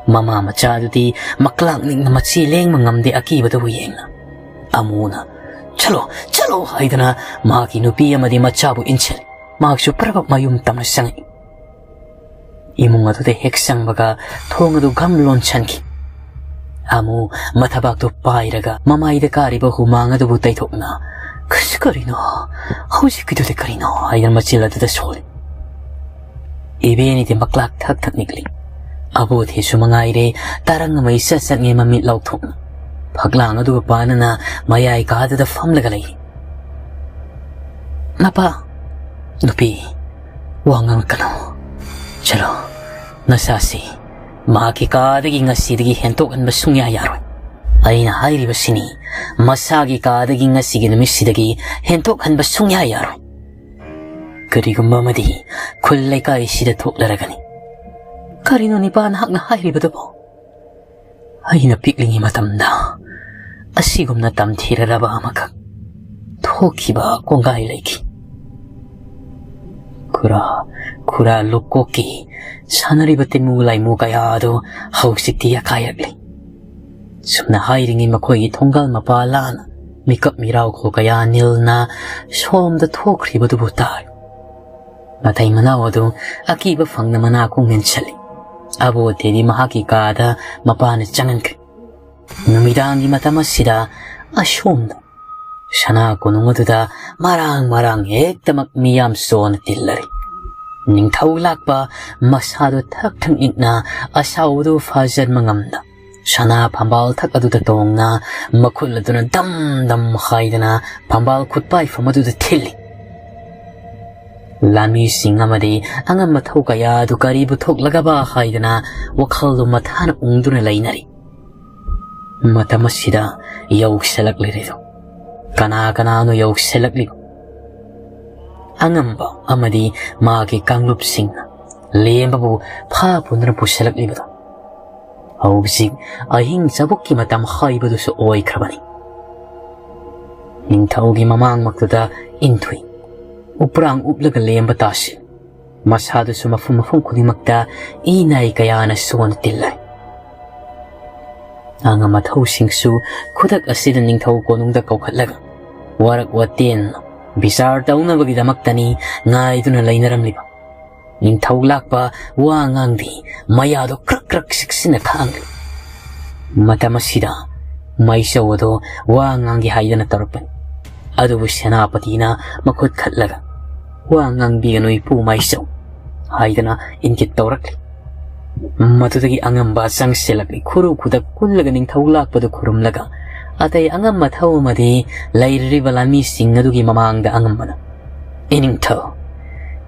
ꯃꯃꯥ ꯃꯆꯥꯗꯨꯗꯤ ꯃꯀ꯭ꯂꯥꯛ ꯅꯤꯛꯅ ꯃꯆꯤ ꯂꯦꯡꯕ ꯉꯝꯗꯦ ꯑꯀꯤꯕꯗꯨꯕꯨ ꯌꯦꯡꯅ꯫ ꯑꯃꯨꯅ "ꯆꯠꯂꯣ, ꯆꯠꯂꯣ" ꯍꯥꯏꯗꯨꯅ ꯃꯍꯥꯛꯀꯤ ꯅꯨꯄꯤ ꯑꯃꯗꯤ ꯃꯆꯥꯕꯨ ꯏꯟꯁꯤꯜꯂꯤ꯫ ꯃꯍꯥꯛꯁꯨ ꯄ꯭ꯔꯕꯛ ꯃꯌꯨꯝ ꯇꯝꯅ ꯆꯪꯉꯛꯏ꯫ ꯏꯃꯨꯡ ꯑꯗꯨꯗ ꯍꯦꯛ ꯆꯪꯕꯒ ꯊꯣꯡ ꯑꯗꯨ ꯘꯝ ꯂꯣꯟꯁꯤꯟꯈꯤ꯫ ꯑꯃꯨ ꯃꯊꯕꯥꯛꯇꯨ ꯄꯥꯏꯔꯒ ꯃꯃꯥꯏꯗ ꯀꯥꯔꯤꯕ ꯍꯨꯃꯥꯡ ꯑꯗꯨꯕꯨ ꯇꯩꯊꯣꯛꯅ, "ꯀꯔꯤꯅꯣ? ꯍꯧꯖꯤꯛꯀꯤꯗꯨꯗꯤ ꯀꯔꯤꯅꯣ?" ꯍꯥꯏꯗꯨꯅ ꯃꯆꯤꯜ ꯑꯗꯨꯗ ꯁꯣꯜꯂꯤ꯫ ꯏꯕꯦꯅꯤꯗꯤ ꯃꯀ꯭ꯂꯥꯛ ꯊꯛ ꯊꯛ ꯅꯤꯛꯂꯤ꯫ ꯑꯕꯣꯊꯤꯁꯨ ꯃꯉꯥꯏꯔꯦ, ꯇꯔꯪ ꯑꯃ ꯏꯆꯠ ꯆꯠꯉꯩ ꯃꯃꯤꯠ ꯂꯥꯎꯊꯣꯛꯅ ꯐꯛꯂꯥꯡ ꯑꯗꯨꯒ ꯄꯥꯟꯅꯅ ꯃꯌꯥꯏ ꯀꯥꯗꯨꯗ ꯐꯝꯂꯒ ꯂꯩꯔꯤ꯫ "ꯃꯄꯥ, ꯅꯨꯄꯤ, ꯋꯥ ꯉꯥꯡꯂꯛꯀꯅꯨ꯫ ꯆꯠꯂꯣ, ꯅꯆꯥꯁꯤ ꯃꯍꯥꯛꯀꯤ ꯀꯥꯗꯒꯤ ꯉꯁꯤꯗꯒꯤ ꯍꯦꯟꯇꯣꯛꯍꯟꯕ ꯁꯨꯡꯌꯥ ꯌꯥꯔꯣꯏ꯫ ꯑꯩꯅ ꯍꯥꯏꯔꯤꯕꯁꯤꯅꯤ, ꯃꯁꯥꯒꯤ ꯀꯥꯗꯒꯤ ꯉꯁꯤꯒꯤ ꯅꯨꯃꯤꯠꯁꯤꯗꯒꯤ ꯍꯦꯟꯇꯣꯛꯍꯟꯕ ꯁꯨꯡꯌꯥ ꯌꯥꯔꯣꯏ꯫ ꯀꯔꯤꯒꯨꯝꯕ ꯑꯃꯗꯤ ꯈꯨꯜ ꯂꯩꯀꯥꯏꯁꯤꯗ ꯊꯣꯛꯂꯔꯒꯅꯤ꯫" "ꯀꯔꯤꯅꯣ ꯅꯤꯄꯥ ꯅꯍꯥꯛꯅ ꯍꯥꯏꯔꯤꯕꯗꯨꯕꯣ?" ꯑꯩꯅ ꯄꯤꯛꯂꯤꯉꯩ ꯃꯇꯝꯗ ꯑꯁꯤꯒꯨꯝꯅ ꯇꯝꯊꯤꯔꯔꯕ ꯑꯃꯈꯛ ꯊꯣꯛꯈꯤꯕ ꯀꯣꯡꯒꯥꯏ ꯂꯩꯈꯤ꯫ ꯈꯨꯔꯥ, ꯈꯨꯔꯥ ꯂꯨꯀꯣꯛꯀꯤ ꯁꯥꯟꯅꯔꯤꯕ ꯇꯤꯃꯨ ꯂꯥꯏꯃꯨ ꯀꯌꯥ ꯑꯗꯨ ꯍꯧꯖꯤꯛꯇꯤ ꯌꯥꯀꯥꯏꯔꯛꯂꯤ꯫ ꯁꯨꯝꯅ ꯍꯥꯏꯔꯤꯉꯩ ꯃꯈꯣꯏꯒꯤ ꯊꯣꯡꯒꯥꯜ ꯃꯄꯥ ꯂꯥꯟꯅ ꯃꯤꯀꯞ ꯃꯤꯔꯥꯎꯈꯣ ꯀꯌꯥ ꯅꯤꯜꯅ ꯁꯣꯝꯗ ꯊꯣꯛꯈ꯭ꯔꯤꯕꯗꯨꯕꯨ ꯇꯥꯔꯤ꯫ ꯃꯇꯩ ꯃꯅꯥꯎ ꯑꯗꯨ ꯑꯀꯤꯕ ꯐꯪꯅ ꯃꯅꯥ ꯈꯣꯡ ꯅꯦꯟꯁꯜꯂꯤ꯫ ꯑꯕꯣꯊꯤꯗꯤ ꯃꯍꯥꯛꯀꯤ ꯀꯥꯗ ꯃꯄꯥꯅ ꯆꯪꯍꯟꯈ꯭ꯔꯦ꯫ ꯅꯨꯃꯤꯗꯥꯡꯒꯤ ꯃꯇꯝ ꯑꯁꯤꯗ ꯑꯁꯣꯝꯗ ꯁꯅꯥ ꯀꯣꯅꯨꯡ ꯑꯗꯨꯗ ꯃꯔꯥꯡ ꯃꯔꯥꯡ ꯍꯦꯛꯇꯃꯛ ꯃꯤꯌꯥꯝ ꯆꯣꯟꯅ ꯇꯤꯜꯂꯔꯤ꯫ ꯅꯤꯡꯊꯧ ꯂꯥꯛꯄ ꯃꯁꯥꯗꯨ ꯊꯛ ꯊꯛ ꯅꯤꯛꯅ ꯑꯁꯥꯎꯕꯗꯨ ꯐꯥꯖꯟꯕ ꯉꯝꯗ ꯁꯅꯥ ꯐꯝꯕꯥꯜ ꯊꯛ ꯑꯗꯨꯗ ꯇꯣꯡꯅ ꯃꯈꯨꯠ ꯑꯗꯨꯅ ꯗꯝ ꯗꯝ ꯍꯥꯏꯗꯅ ꯐꯝꯕꯥꯜ ꯈꯨꯠꯄꯥꯏꯐꯝ ꯑꯗꯨꯗ ꯊꯤꯜꯂꯤ꯫ ꯂꯥꯟꯃꯤꯁꯤꯡ ꯑꯃꯗꯤ ꯑꯉꯝ ꯑꯊꯧ ꯀꯌꯥ ꯑꯗꯨ ꯀꯔꯤꯕꯨ ꯊꯣꯛꯂꯒꯕ ꯍꯥꯏꯗꯅ ꯋꯥꯈꯜꯗꯨ ꯃꯊꯥꯅ ꯎꯪꯗꯨꯅ ꯂꯩꯅꯔꯤ꯫ ꯃꯇꯝ ꯑꯁꯤꯗ ꯌꯧꯁꯤꯜꯂꯛꯂꯤꯔꯤꯗꯣ ꯀꯅꯥ ꯀꯅꯥꯅꯣ ꯌꯧꯁꯤꯜꯂꯛꯂꯤꯕ? ꯑꯉꯝꯕ ꯑꯃꯗꯤ ꯃꯥꯒꯤ ꯀꯥꯡꯂꯨꯞꯁꯤꯡꯅ ꯂꯦꯝꯕꯕꯨ ꯐꯥ ꯄꯨꯟꯗꯨꯅ ꯄꯨꯁꯤꯜꯂꯛꯂꯤꯕꯗꯣ ꯍꯧꯖꯤꯛ ꯑꯍꯤꯡ ꯆꯕꯨꯛꯀꯤ ꯃꯇꯝ ꯍꯥꯏꯕꯗꯨꯁꯨ ꯑꯣꯏꯈ꯭ꯔꯕꯅꯤ꯫ ꯅꯤꯡꯊꯧꯒꯤ ꯃꯃꯥꯡꯃꯛꯇꯨꯗ ꯏꯟꯊꯨꯏ ꯎꯄ꯭ꯔꯥꯡ ꯎꯞꯂꯒ ꯂꯦꯝꯕ ꯇꯥꯁꯤ꯫ ꯃꯁꯥꯗꯨꯁꯨ ꯃꯐꯝ ꯃꯐꯝ ꯈꯨꯗꯤꯡꯃꯛꯇ ꯏ ꯅꯥꯏ ꯀꯌꯥꯅ ꯁꯣꯟ ꯇꯤꯜꯂꯦ꯫ ꯑꯉꯝ ꯑꯊꯧꯁꯤꯡꯁꯨ ꯈꯨꯗꯛ ꯑꯁꯤꯗ ꯅꯤꯡꯊꯧ ꯀꯣꯅꯨꯡꯗ ꯀꯧꯈꯠꯂꯒ ꯋꯥꯔꯛ ꯋꯥꯇꯦꯟ ꯕꯤꯆꯥꯔ ꯇꯧꯅꯕꯒꯤꯗꯃꯛꯇꯅꯤ ꯉꯥꯏꯗꯨꯅ ꯂꯩꯅꯔꯝꯂꯤꯕ꯫ ꯅꯤꯡꯊꯧ ꯂꯥꯛꯄ ꯋꯥ ꯉꯥꯡꯗꯤ ꯃꯌꯥꯗꯣ ꯀ꯭ꯔꯛ ꯀ꯭ꯔꯛ ꯆꯤꯛꯁꯤꯟꯅ ꯈꯥꯡꯂꯤ꯫ ꯃꯇꯝ ꯑꯁꯤꯗ ꯃꯥꯏꯆꯧ ꯑꯗꯣ ꯋꯥ ꯉꯥꯡꯒꯦ ꯍꯥꯏꯗꯅ ꯇꯧꯔꯛꯄꯅꯤ꯫ ꯑꯗꯨꯕꯨ ꯁꯦꯅꯥꯄꯇꯤꯅ ꯃꯈꯨꯠ ꯈꯠꯂꯒ, "ꯋꯥ ꯉꯥꯡꯕꯤꯒꯅꯨ ꯏꯄꯨ ꯃꯥꯏꯆꯧ" ꯍꯥꯏꯗꯅ ꯏꯪꯒꯤꯠ ꯇꯧꯔꯛꯂꯤ꯫ ꯃꯗꯨꯗꯒꯤ ꯑꯉꯝꯕ ꯆꯪꯁꯤꯜꯂꯛꯂꯤ꯫ ꯈꯨꯔꯨ ꯈꯨꯗꯛ ꯀꯨꯜꯂꯒ ꯅꯤꯡꯊꯧ ꯂꯥꯛꯄꯗꯨ ꯈꯨꯔꯨꯝꯂꯒ ꯑꯇꯩ ꯑꯉꯝ ꯑꯊꯧ ꯑꯃꯗꯤ ꯂꯩꯔꯤꯕ ꯂꯥꯟꯃꯤꯁꯤꯡ ꯑꯗꯨꯒꯤ ꯃꯃꯥꯡꯗ ꯑꯉꯝꯕꯅ, "ꯏꯅꯤꯡꯊꯧ,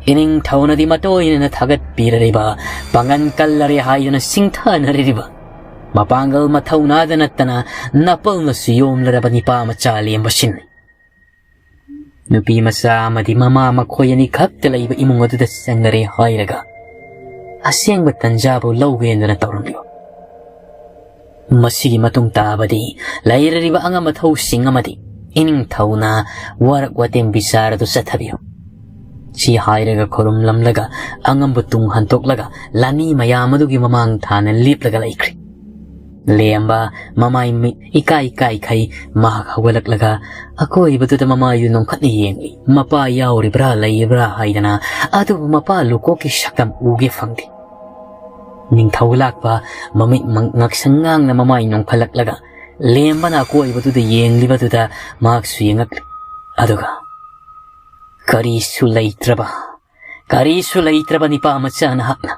ꯏꯅꯤꯡꯊꯧꯅꯗꯤ ꯃꯇꯣꯏꯅꯅ ꯊꯥꯒꯠꯄꯤꯔꯔꯤꯕ, ꯄꯥꯡꯒꯟ ꯀꯜꯂꯔꯦ ꯍꯥꯏꯗꯨꯅ ꯁꯤꯡꯊꯥꯅꯔꯤꯕ, ꯃꯄꯥꯡꯒꯜ ꯃꯊꯧꯅꯥꯗ ꯅꯠꯇꯅ ꯅꯥꯄꯜꯅꯁꯨ ꯌꯣꯝꯂꯔꯕ ꯅꯤꯄꯥ ꯃꯆꯥ ꯂꯦꯝꯕꯁꯤꯡꯅꯤ꯫ ꯅꯨꯄꯤ ꯃꯆꯥ ꯑꯃꯗꯤ ꯃꯃꯥ ꯃꯈꯣꯏ ꯑꯅꯤꯈꯛꯇ ꯂꯩꯕ ꯏꯃꯨꯡ ꯑꯗꯨꯗ ꯆꯪꯂꯔꯦ ꯍꯥꯏꯔꯒ ꯑꯁꯦꯡꯕ ꯇꯟꯖꯥꯕꯨ ꯂꯧꯒꯦꯅ ꯇꯧꯔꯝꯂꯤꯕ꯫ ꯃꯁꯤꯒꯤ ꯃꯇꯨꯡ ꯇꯥꯕꯗꯤ ꯂꯩꯔꯤꯕ ꯑꯉꯝ ꯑꯊꯧꯁꯤꯡ ꯑꯃꯗꯤ ꯏꯅꯤꯡꯊꯧꯅ ꯋꯥꯔꯛ ꯋꯥꯇꯦꯝ ꯕꯤꯆꯥꯔ ꯑꯗꯨ ꯆꯠꯊꯕꯤꯌꯨ" ꯁꯤ ꯍꯥꯏꯔꯒ ꯈꯨꯔꯨꯝꯂꯝꯂꯒ ꯑꯉꯝꯕ ꯇꯨꯡ ꯍꯟꯇꯣꯛꯂꯒ ꯂꯥꯟꯃꯤ ꯃꯌꯥꯝ ꯑꯗꯨꯒꯤ ꯃꯃꯥꯡ ꯊꯥꯅ ꯂꯦꯞꯂꯒ ꯂꯩꯈ꯭ꯔꯦ꯫ ꯂꯦꯝꯕ ꯃꯃꯥꯏ ꯃꯤꯠ ꯏꯀꯥꯏ ꯀꯥꯏꯈꯩ ꯃꯍꯥꯛ ꯍꯧꯒꯠꯂꯛꯂꯒ ꯑꯀꯣꯏꯕꯗꯨꯗ ꯃꯃꯥꯏꯗꯨ ꯅꯣꯡꯈꯠꯅ ꯌꯦꯡꯂꯤ꯫ ꯃꯄꯥ ꯌꯥꯎꯔꯤꯕ꯭ꯔꯥ ꯂꯩꯔꯤꯕ꯭ꯔꯥ ꯍꯥꯏꯗꯅ, ꯑꯗꯨꯕꯨ ꯃꯄꯥ ꯂꯨꯀꯣꯛꯀꯤ ꯁꯛꯇꯝ ꯎꯒꯦ ꯐꯪꯗꯦ꯫ ꯅꯤꯡꯊꯧ ꯂꯥꯛꯄ ꯃꯃꯤꯠ ꯃꯪ-, ꯉꯛꯁꯪ ꯉꯥꯡꯅ ꯃꯃꯥꯏ ꯅꯣꯡꯈꯠꯂꯛꯂꯒ ꯂꯦꯝꯕꯅ ꯑꯀꯣꯏꯕꯗꯨꯗ ꯌꯦꯡꯂꯤꯕꯗꯨꯗ ꯃꯍꯥꯛꯁꯨ ꯌꯦꯡꯉꯛꯂꯤ꯫ ꯑꯗꯨꯒ ꯀꯔꯤꯁꯨ ꯂꯩꯇ꯭ꯔꯕ, ꯀꯔꯤꯁꯨ ꯂꯩꯇ꯭ꯔꯕ ꯅꯤꯄꯥ ꯃꯆꯥ ꯅꯍꯥꯛꯅ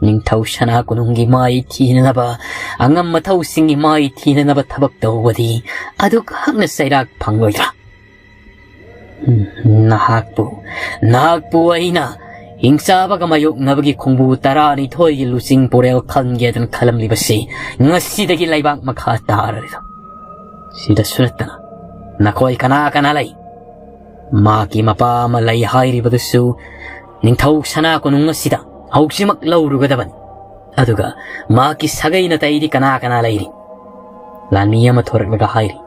ꯅꯤꯡꯊꯧ ꯁꯅꯥ ꯀꯣꯅꯨꯡꯒꯤ ꯃꯥꯏ ꯊꯤꯅꯅꯕ, ꯑꯉꯝ ꯃꯊꯧꯁꯤꯡꯒꯤ ꯃꯥꯏ ꯊꯤꯅꯅꯕ ꯊꯕꯛ ꯇꯧꯕꯗꯤ ꯑꯗꯨꯛ ꯍꯛꯅ ꯆꯩꯔꯥꯛ ꯐꯪꯂꯣꯏꯗ꯭ꯔꯥ? ꯎꯝ, ꯅꯍꯥꯛꯄꯨ, ꯅꯍꯥꯛꯄꯨ ꯑꯩꯅ ꯍꯤꯡꯆꯥꯕꯒ ꯃꯥꯌꯣꯛꯅꯕꯒꯤ ꯈꯣꯡꯕꯨ ꯇꯔꯥꯅꯤꯊꯣꯏꯒꯤ ꯂꯨꯆꯤꯡ ꯄꯨꯔꯦꯜ ꯈꯟꯒꯦꯗꯅ ꯈꯜꯂꯝꯂꯤꯕꯁꯤ ꯉꯁꯤꯗꯒꯤ ꯂꯩꯕꯥꯛ ꯃꯈꯥ ꯇꯥꯔꯔꯤꯗꯣ꯫ ꯁꯤꯗꯁꯨ ꯅꯠꯇꯅ ꯅꯈꯣꯏ ꯀꯅꯥ ꯀꯅꯥ ꯂꯩ? ꯃꯍꯥꯛꯀꯤ ꯃꯄꯥ ꯑꯃ ꯂꯩ ꯍꯥꯏꯔꯤꯕꯗꯨꯁꯨ ꯅꯤꯡꯊꯧ ꯁꯅꯥ ꯀꯣꯅꯨꯡ ꯑꯁꯤꯗ ꯍꯧꯖꯤꯛꯃꯛ ꯂꯧꯔꯨꯒꯗꯕꯅꯤ꯫ ꯑꯗꯨꯒ ꯃꯍꯥꯛꯀꯤ ꯁꯥꯒꯩ ꯅꯥꯇꯩꯗꯤ ꯀꯅꯥ ꯀꯅꯥ ꯂꯩꯔꯤ? ꯂꯥꯟꯃꯤ ꯑꯃ ꯊꯣꯔꯛꯂꯒ ꯍꯥꯏꯔꯤ,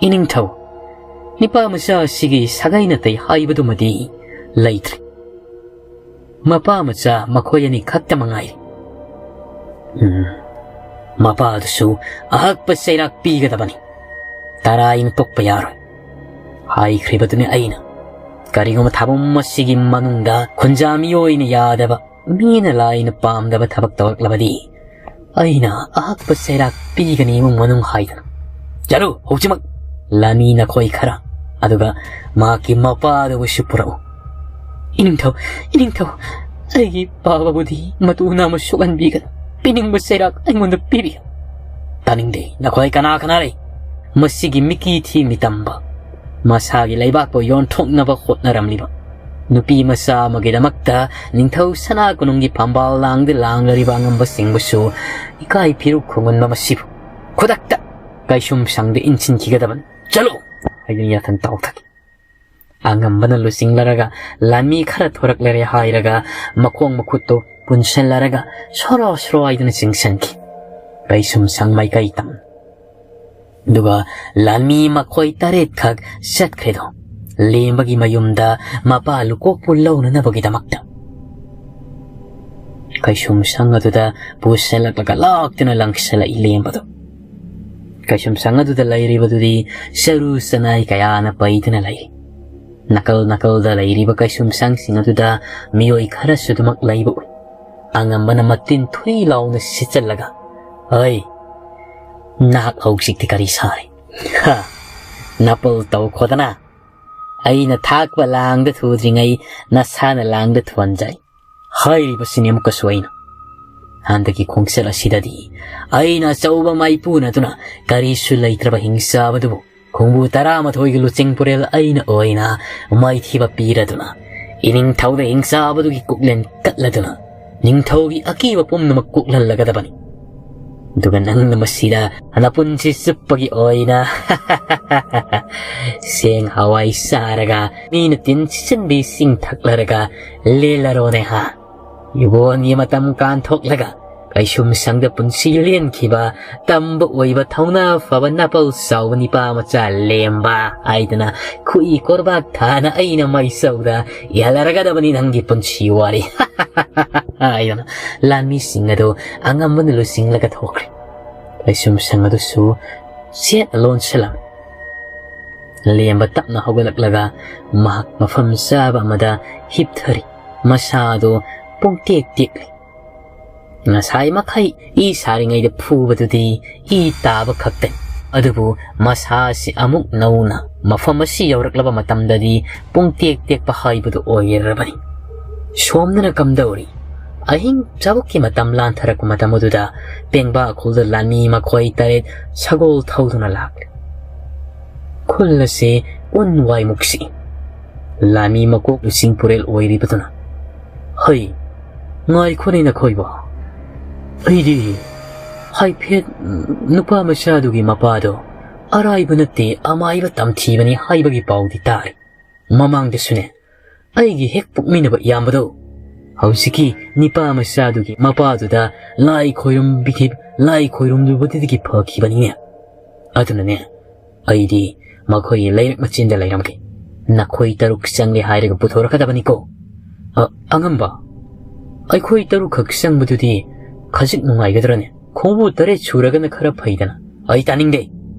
"ꯏꯅꯤꯡꯊꯧ, ꯅꯤꯄꯥ ꯃꯆꯥ ꯑꯁꯤꯒꯤ ꯁꯥꯒꯩ ꯅꯥꯇꯩ ꯍꯥꯏꯕꯗꯨꯃꯗꯤ ꯂꯩꯇ꯭ꯔꯦ꯫ ꯃꯄꯥ ꯃꯆꯥ ꯃꯈꯣꯏ ꯑꯅꯤ ꯈꯛꯇ ꯃꯉꯥꯏꯔꯦ꯫ ꯎꯝ, ꯃꯄꯥꯗꯨꯁꯨ ꯑꯍꯛꯄ ꯆꯩꯔꯥꯛ ꯄꯤꯒꯗꯕꯅꯤ꯫ ꯇꯔꯥꯏꯅ ꯇꯣꯛꯄ ꯌꯥꯔꯣꯏ꯫ ꯍꯥꯏꯈ꯭ꯔꯤꯕꯗꯨꯅꯤ ꯑꯩꯅ꯫ ꯀꯔꯤꯒꯨꯝꯕ ꯊꯥꯕꯝ ꯑꯁꯤꯒꯤ ꯃꯅꯨꯡꯗ ꯈꯨꯟꯖꯥ ꯃꯤꯑꯣꯏꯅ ꯌꯥꯗꯕ, ꯃꯤꯅ ꯂꯥꯏꯅ ꯄꯥꯝꯗꯕ ꯊꯕꯛ ꯇꯧꯔꯛꯂꯕꯗꯤ ꯑꯩꯅ ꯑꯍꯛꯄ ꯆꯩꯔꯥꯛ ꯄꯤꯒꯅꯤ ꯏꯃꯨꯡ ꯃꯅꯨꯡ ꯍꯥꯏꯗꯅ꯫ ꯆꯠꯂꯨ ꯍꯧꯖꯤꯛꯃꯛ, ꯂꯥꯟꯃꯤ ꯅꯈꯣꯏ ꯈꯔ, ꯑꯗꯨꯒ ꯃꯍꯥꯛꯀꯤ ꯃꯄꯥꯗꯨꯕꯨꯁꯨ ꯄꯨꯔꯛꯎ꯫" "ꯏꯅꯤꯡꯊꯧ, ꯏꯅꯤꯡꯊꯧ, ꯑꯩꯒꯤ ꯄꯥꯕꯕꯨꯗꯤ ꯃꯇꯨ ꯅꯥꯝꯃ ꯁꯣꯛꯍꯟꯕꯤꯒꯅꯨ꯫ ꯄꯤꯅꯤꯡꯕ ꯆꯩꯔꯥꯛ ꯑꯩꯉꯣꯟꯗ ꯄꯤꯕꯤꯌꯨ꯫" "ꯇꯥꯅꯤꯡꯗꯦ, ꯅꯈꯣꯏ ꯀꯅꯥ ꯀꯅꯥ ꯂꯩ? ꯃꯁꯤꯒꯤ ꯃꯤꯀꯤ ꯊꯤ ꯃꯤꯇꯝꯕ, ꯃꯁꯥꯒꯤ ꯂꯩꯕꯥꯛꯄꯨ ꯌꯣꯟꯊꯣꯛꯅꯕ ꯍꯣꯠꯅꯔꯝꯂꯤꯕ ꯅꯨꯄꯤ ꯃꯆꯥ ꯑꯃꯒꯤꯗꯃꯛꯇ ꯅꯤꯡꯊꯧ ꯁꯅꯥ ꯀꯣꯅꯨꯡꯒꯤ ꯐꯝꯕꯥꯜ ꯂꯥꯡꯗ ꯂꯥꯡꯂꯔꯤꯕ ꯑꯉꯝꯕꯁꯤꯡꯕꯨꯁꯨ ꯏꯀꯥꯏ ꯐꯤꯔꯨꯛ ꯈꯨꯡꯒꯨꯟꯕ ꯃꯁꯤꯕꯨ ꯈꯨꯗꯛꯇ ꯀꯩꯁꯨꯝ ꯁꯪꯗ ꯏꯟꯁꯤꯟꯈꯤꯒꯗꯕꯅꯤ꯫ ꯆꯠꯂꯨ!" ꯍꯥꯏꯗꯨꯅ ꯌꯥꯊꯪ ꯇꯧꯊꯈꯤ꯫ ꯑꯉꯝꯕꯅ ꯂꯨꯆꯤꯡꯂꯔꯒ ꯂꯥꯟꯃꯤ ꯈꯔ ꯊꯣꯔꯛꯂꯔꯦ ꯍꯥꯏꯔꯒ ꯃꯈꯣꯡ ꯃꯈꯨꯠꯇꯨ ꯄꯨꯟꯁꯤꯜꯂꯔꯒ ꯁꯣꯔꯣ ꯁꯣꯔꯣ ꯍꯥꯏꯗꯨꯅ ꯆꯤꯡꯁꯤꯟꯈꯤ꯫ ꯀꯩꯁꯨꯝꯁꯪ ꯃꯥꯏꯀꯩ ꯇꯝ꯫ ꯑꯗꯨꯒ ꯂꯥꯟꯃꯤ ꯃꯈꯣꯏ ꯇꯔꯦꯠꯈꯛ ꯆꯠꯈ꯭ꯔꯦꯗꯣ, ꯂꯦꯝꯕꯒꯤ ꯃꯌꯨꯝꯗ ꯃꯄꯥ ꯂꯨꯀꯣꯛꯄꯨ ꯂꯧꯅꯅꯕꯒꯤꯗꯃꯛꯇ꯫ ꯀꯩꯁꯨꯝꯁꯪ ꯑꯗꯨꯗ ꯄꯨꯁꯤꯜꯂꯛꯂꯒ ꯂꯥꯛꯇꯨꯅ ꯂꯪꯁꯤꯜꯂꯛꯏ ꯂꯦꯝꯕꯗꯨ꯫ ꯀꯩꯁꯨꯝꯁꯪ ꯑꯗꯨꯗ ꯂꯩꯔꯤꯕꯗꯨꯗꯤ ꯆꯔꯨ ꯆꯅꯥꯏ ꯀꯌꯥꯅ ꯄꯩꯗꯨꯅ ꯂꯩ꯫ ꯅꯥꯀꯜ ꯅꯥꯀꯜꯗ ꯂꯩꯔꯤꯕ ꯀꯩꯁꯨꯝꯁꯪꯁꯤꯡ ꯑꯗꯨꯗ ꯃꯤꯑꯣꯏ ꯈꯔꯁꯨ ꯑꯗꯨꯃꯛ ꯂꯩꯕ ꯎꯏ꯫ ꯑꯉꯝꯕꯅ ꯃꯇꯤꯟ ꯊꯨꯏ ꯂꯥꯎꯅ ꯁꯤꯠꯆꯜꯂꯒ, "ꯍꯩ, ꯅꯍꯥꯛ ꯍꯧꯖꯤꯛꯇꯤ ꯀꯔꯤ ꯁꯥꯔꯤ? ꯍꯥ, ꯅꯥꯄꯜ ꯇꯧꯈꯣꯗꯅ꯫ ꯑꯩꯅ ꯊꯥꯛꯄ ꯂꯥꯡꯗ ꯊꯨꯗ꯭ꯔꯤꯉꯩ ꯅꯁꯥꯅ ꯂꯥꯡꯗ ꯊꯨꯍꯟꯖꯩ꯫ ꯍꯥꯏꯔꯤꯕꯁꯤꯅꯤ ꯑꯃꯨꯛꯀꯁꯨ ꯑꯩꯅ꯫ ꯍꯟꯗꯛꯀꯤ ꯈꯣꯡꯆꯠ ꯑꯁꯤꯗꯗꯤ ꯑꯩꯅ ꯑꯆꯧꯕ ꯃꯥꯏꯄꯨꯅꯗꯨꯅ ꯀꯔꯤꯁꯨ ꯂꯩꯇ꯭ꯔꯕ ꯍꯤꯡꯆꯥꯕꯗꯨꯕꯨ ꯈꯣꯡꯕꯨ ꯇꯔꯥꯃꯥꯊꯣꯏꯒꯤ ꯂꯨꯆꯤꯡ ꯄꯨꯔꯦꯜ ꯑꯩꯅ ꯑꯣꯏꯅ ꯃꯥꯏꯊꯤꯕ ꯄꯤꯔꯗꯨꯅ ꯏꯅꯤꯡꯊꯧꯗ ꯍꯤꯡꯆꯥꯕꯗꯨꯒꯤ ꯀꯨꯛꯂꯦꯟ ꯀꯠꯂꯗꯨꯅ ꯅꯤꯡꯊꯧꯒꯤ ꯑꯀꯤꯕ ꯄꯨꯝꯅꯃꯛ ꯀꯣꯛꯍꯜꯂꯒꯗꯕꯅꯤ꯫ ꯑꯗꯨꯒ ꯅꯪꯅ ꯃꯁꯤꯗ ꯅꯄꯨꯟꯁꯤ ꯆꯨꯞꯄꯒꯤ ꯑꯣꯏꯅ ꯆꯦꯡ ꯍꯋꯥꯏ ꯆꯥꯔꯒ ꯃꯤꯅ ꯇꯤꯟ ꯁꯤꯆꯟꯕꯤ ꯏꯁꯤꯡ ꯊꯛꯂꯔꯒ ꯂꯦꯜꯂꯔꯣꯅꯦ ꯍꯥ? ꯌꯨꯕꯣꯟꯒꯤ ꯃꯇꯝ ꯀꯥꯟꯊꯣꯛꯂꯒ ꯀꯩꯁꯨꯝ ꯁꯪꯗ ꯄꯨꯟꯁꯤ ꯂꯦꯟꯈꯤꯕ ꯇꯝꯕ ꯑꯣꯏꯕ ꯊꯧꯅꯥ ꯐꯕ ꯅꯥꯄꯜ ꯆꯥꯎꯕ ꯅꯤꯄꯥ ꯃꯆꯥ ꯂꯦꯝꯕ ꯍꯥꯏꯗꯅ ꯈꯨꯏ ꯀꯣꯔꯕꯥꯛ ꯊꯥꯅ ꯑꯩꯅ ꯃꯩꯆꯧꯗ ꯌꯥꯜꯂꯔꯒꯗꯕꯅꯤ ꯅꯪꯒꯤ ꯄꯨꯟꯁꯤ ꯋꯥꯔꯤ ꯍꯥꯏꯗꯅ ꯂꯥꯟꯃꯤꯁꯤꯡ ꯑꯗꯨ ꯑꯉꯝꯕꯅ ꯂꯨꯆꯤꯡꯂꯒ ꯊꯣꯛꯈ꯭ꯔꯦ꯫ ꯂꯩꯁꯨꯝꯁꯪ ꯑꯗꯨꯁꯨ ꯆꯦꯠꯅ ꯂꯣꯟꯁꯤꯜꯂꯝꯃꯤ꯫ ꯂꯦꯝꯕ ꯇꯞꯅ ꯍꯧꯒꯠꯂꯛꯂꯒ ꯃꯍꯥꯛ ꯃꯐꯝ ꯆꯥꯕ ꯑꯃꯗ ꯍꯤꯞꯊꯔꯤ꯫ ꯃꯁꯥꯗꯨ ꯄꯨꯡꯇꯦꯛ ꯇꯦꯛꯂꯤ꯫ ꯉꯁꯥꯏ ꯃꯈꯩ ꯏ ꯁꯥꯔꯤꯉꯩꯗ ꯐꯨꯕꯗꯨꯗꯤ ꯏ ꯇꯥꯕ ꯈꯛꯇꯅꯤ꯫ ꯑꯗꯨꯕꯨ ꯃꯁꯥꯁꯤ ꯑꯃꯨꯛ ꯅꯧꯅ ꯃꯐꯝ ꯑꯁꯤ ꯌꯧꯔꯛꯂꯕ ꯃꯇꯝꯗꯗꯤ ꯄꯨꯡꯇꯦꯛ ꯇꯦꯛꯄ ꯍꯥꯏꯕꯗꯨ ꯑꯣꯏꯔꯕꯅꯤ꯫ ꯁꯣꯝꯗꯅ ꯀꯝꯗꯧꯔꯤ? ꯑꯍꯤꯡ ꯆꯥꯕꯛꯀꯤ ꯃꯇꯝ ꯂꯥꯟꯊꯔꯛꯄ ꯃꯇꯝ ꯑꯗꯨꯗ ꯄꯦꯡꯕꯥ ꯈꯨꯜꯗ ꯂꯥꯟꯃꯤ ꯃꯈꯣꯏ ꯇꯔꯦꯠ ꯁꯒꯣꯜ ꯊꯧꯗꯨꯅ ꯂꯥꯛꯂꯤ꯫ ꯈꯨꯜ ꯑꯁꯤ ꯎꯟ ꯋꯥꯏꯃꯨꯛꯁꯤ ꯂꯥꯟꯃꯤ ꯃꯀꯣꯛ ꯂꯨꯆꯤꯡ ꯄꯨꯔꯦꯜ ꯑꯣꯏꯔꯤꯕꯗꯨꯅ, "ꯍꯩ, ꯉꯥꯏꯈꯣꯅꯦ ꯅꯈꯣꯏꯕꯣ, ꯑꯩꯗꯤ ꯍꯥꯏꯐꯦꯠ ꯅꯨꯄꯥ ꯃꯆꯥꯗꯨꯒꯤ ꯃꯄꯥꯗꯣ ꯑꯔꯥꯏꯕ ꯅꯠꯇꯦ, ꯑꯃꯥꯏꯕ ꯇꯝꯊꯤꯕꯅꯤ ꯍꯥꯏꯕꯒꯤ ꯄꯥꯎꯗꯤ ꯇꯥꯔꯦ꯫ ꯃꯃꯥꯡꯗꯁꯨꯅꯦ ꯑꯩꯒꯤ ꯍꯦꯛ ꯄꯣꯛꯃꯤꯟꯅꯕ ꯏꯌꯥꯝꯕꯗꯣ ꯍꯧꯖꯤꯛꯀꯤ ꯅꯤꯄꯥ ꯃꯆꯥꯗꯨꯒꯤ ꯃꯄꯥꯗꯨꯗ ꯂꯥꯏ ꯈꯣꯏꯔꯨꯝꯕꯤꯈꯤ-, ꯂꯥꯏ ꯈꯣꯏꯔꯨꯝꯂꯨꯕꯗꯨꯗꯒꯤ ꯐꯈꯤꯕꯅꯤꯅꯦ꯫ ꯑꯗꯨꯅꯅꯦ ꯑꯩꯗꯤ ꯃꯈꯣꯏꯒꯤ ꯂꯩꯔꯛ ꯃꯆꯤꯟꯗ ꯂꯩꯔꯝꯒꯦ꯫ ꯅꯈꯣꯏ ꯇꯔꯨꯛ ꯆꯪꯂꯦ ꯍꯥꯏꯔꯒ ꯄꯨꯊꯣꯔꯛꯀꯗꯕꯅꯤꯀꯣ꯫ ꯑ, ꯑꯉꯝꯕ, ꯑꯩꯈꯣꯏ ꯇꯔꯨꯛꯈꯛ ꯆꯪꯕꯗꯨꯗꯤ ꯈꯖꯤꯛ ꯅꯨꯡꯉꯥꯏꯒꯗ꯭ꯔꯅꯦ? ꯈꯣꯡꯕꯨ ꯇꯔꯦꯠ ꯁꯨꯔꯒꯅ ꯈꯔ ꯐꯩꯗꯅ꯫ ꯑꯩ ꯇꯥꯅꯤꯡꯗꯦ꯫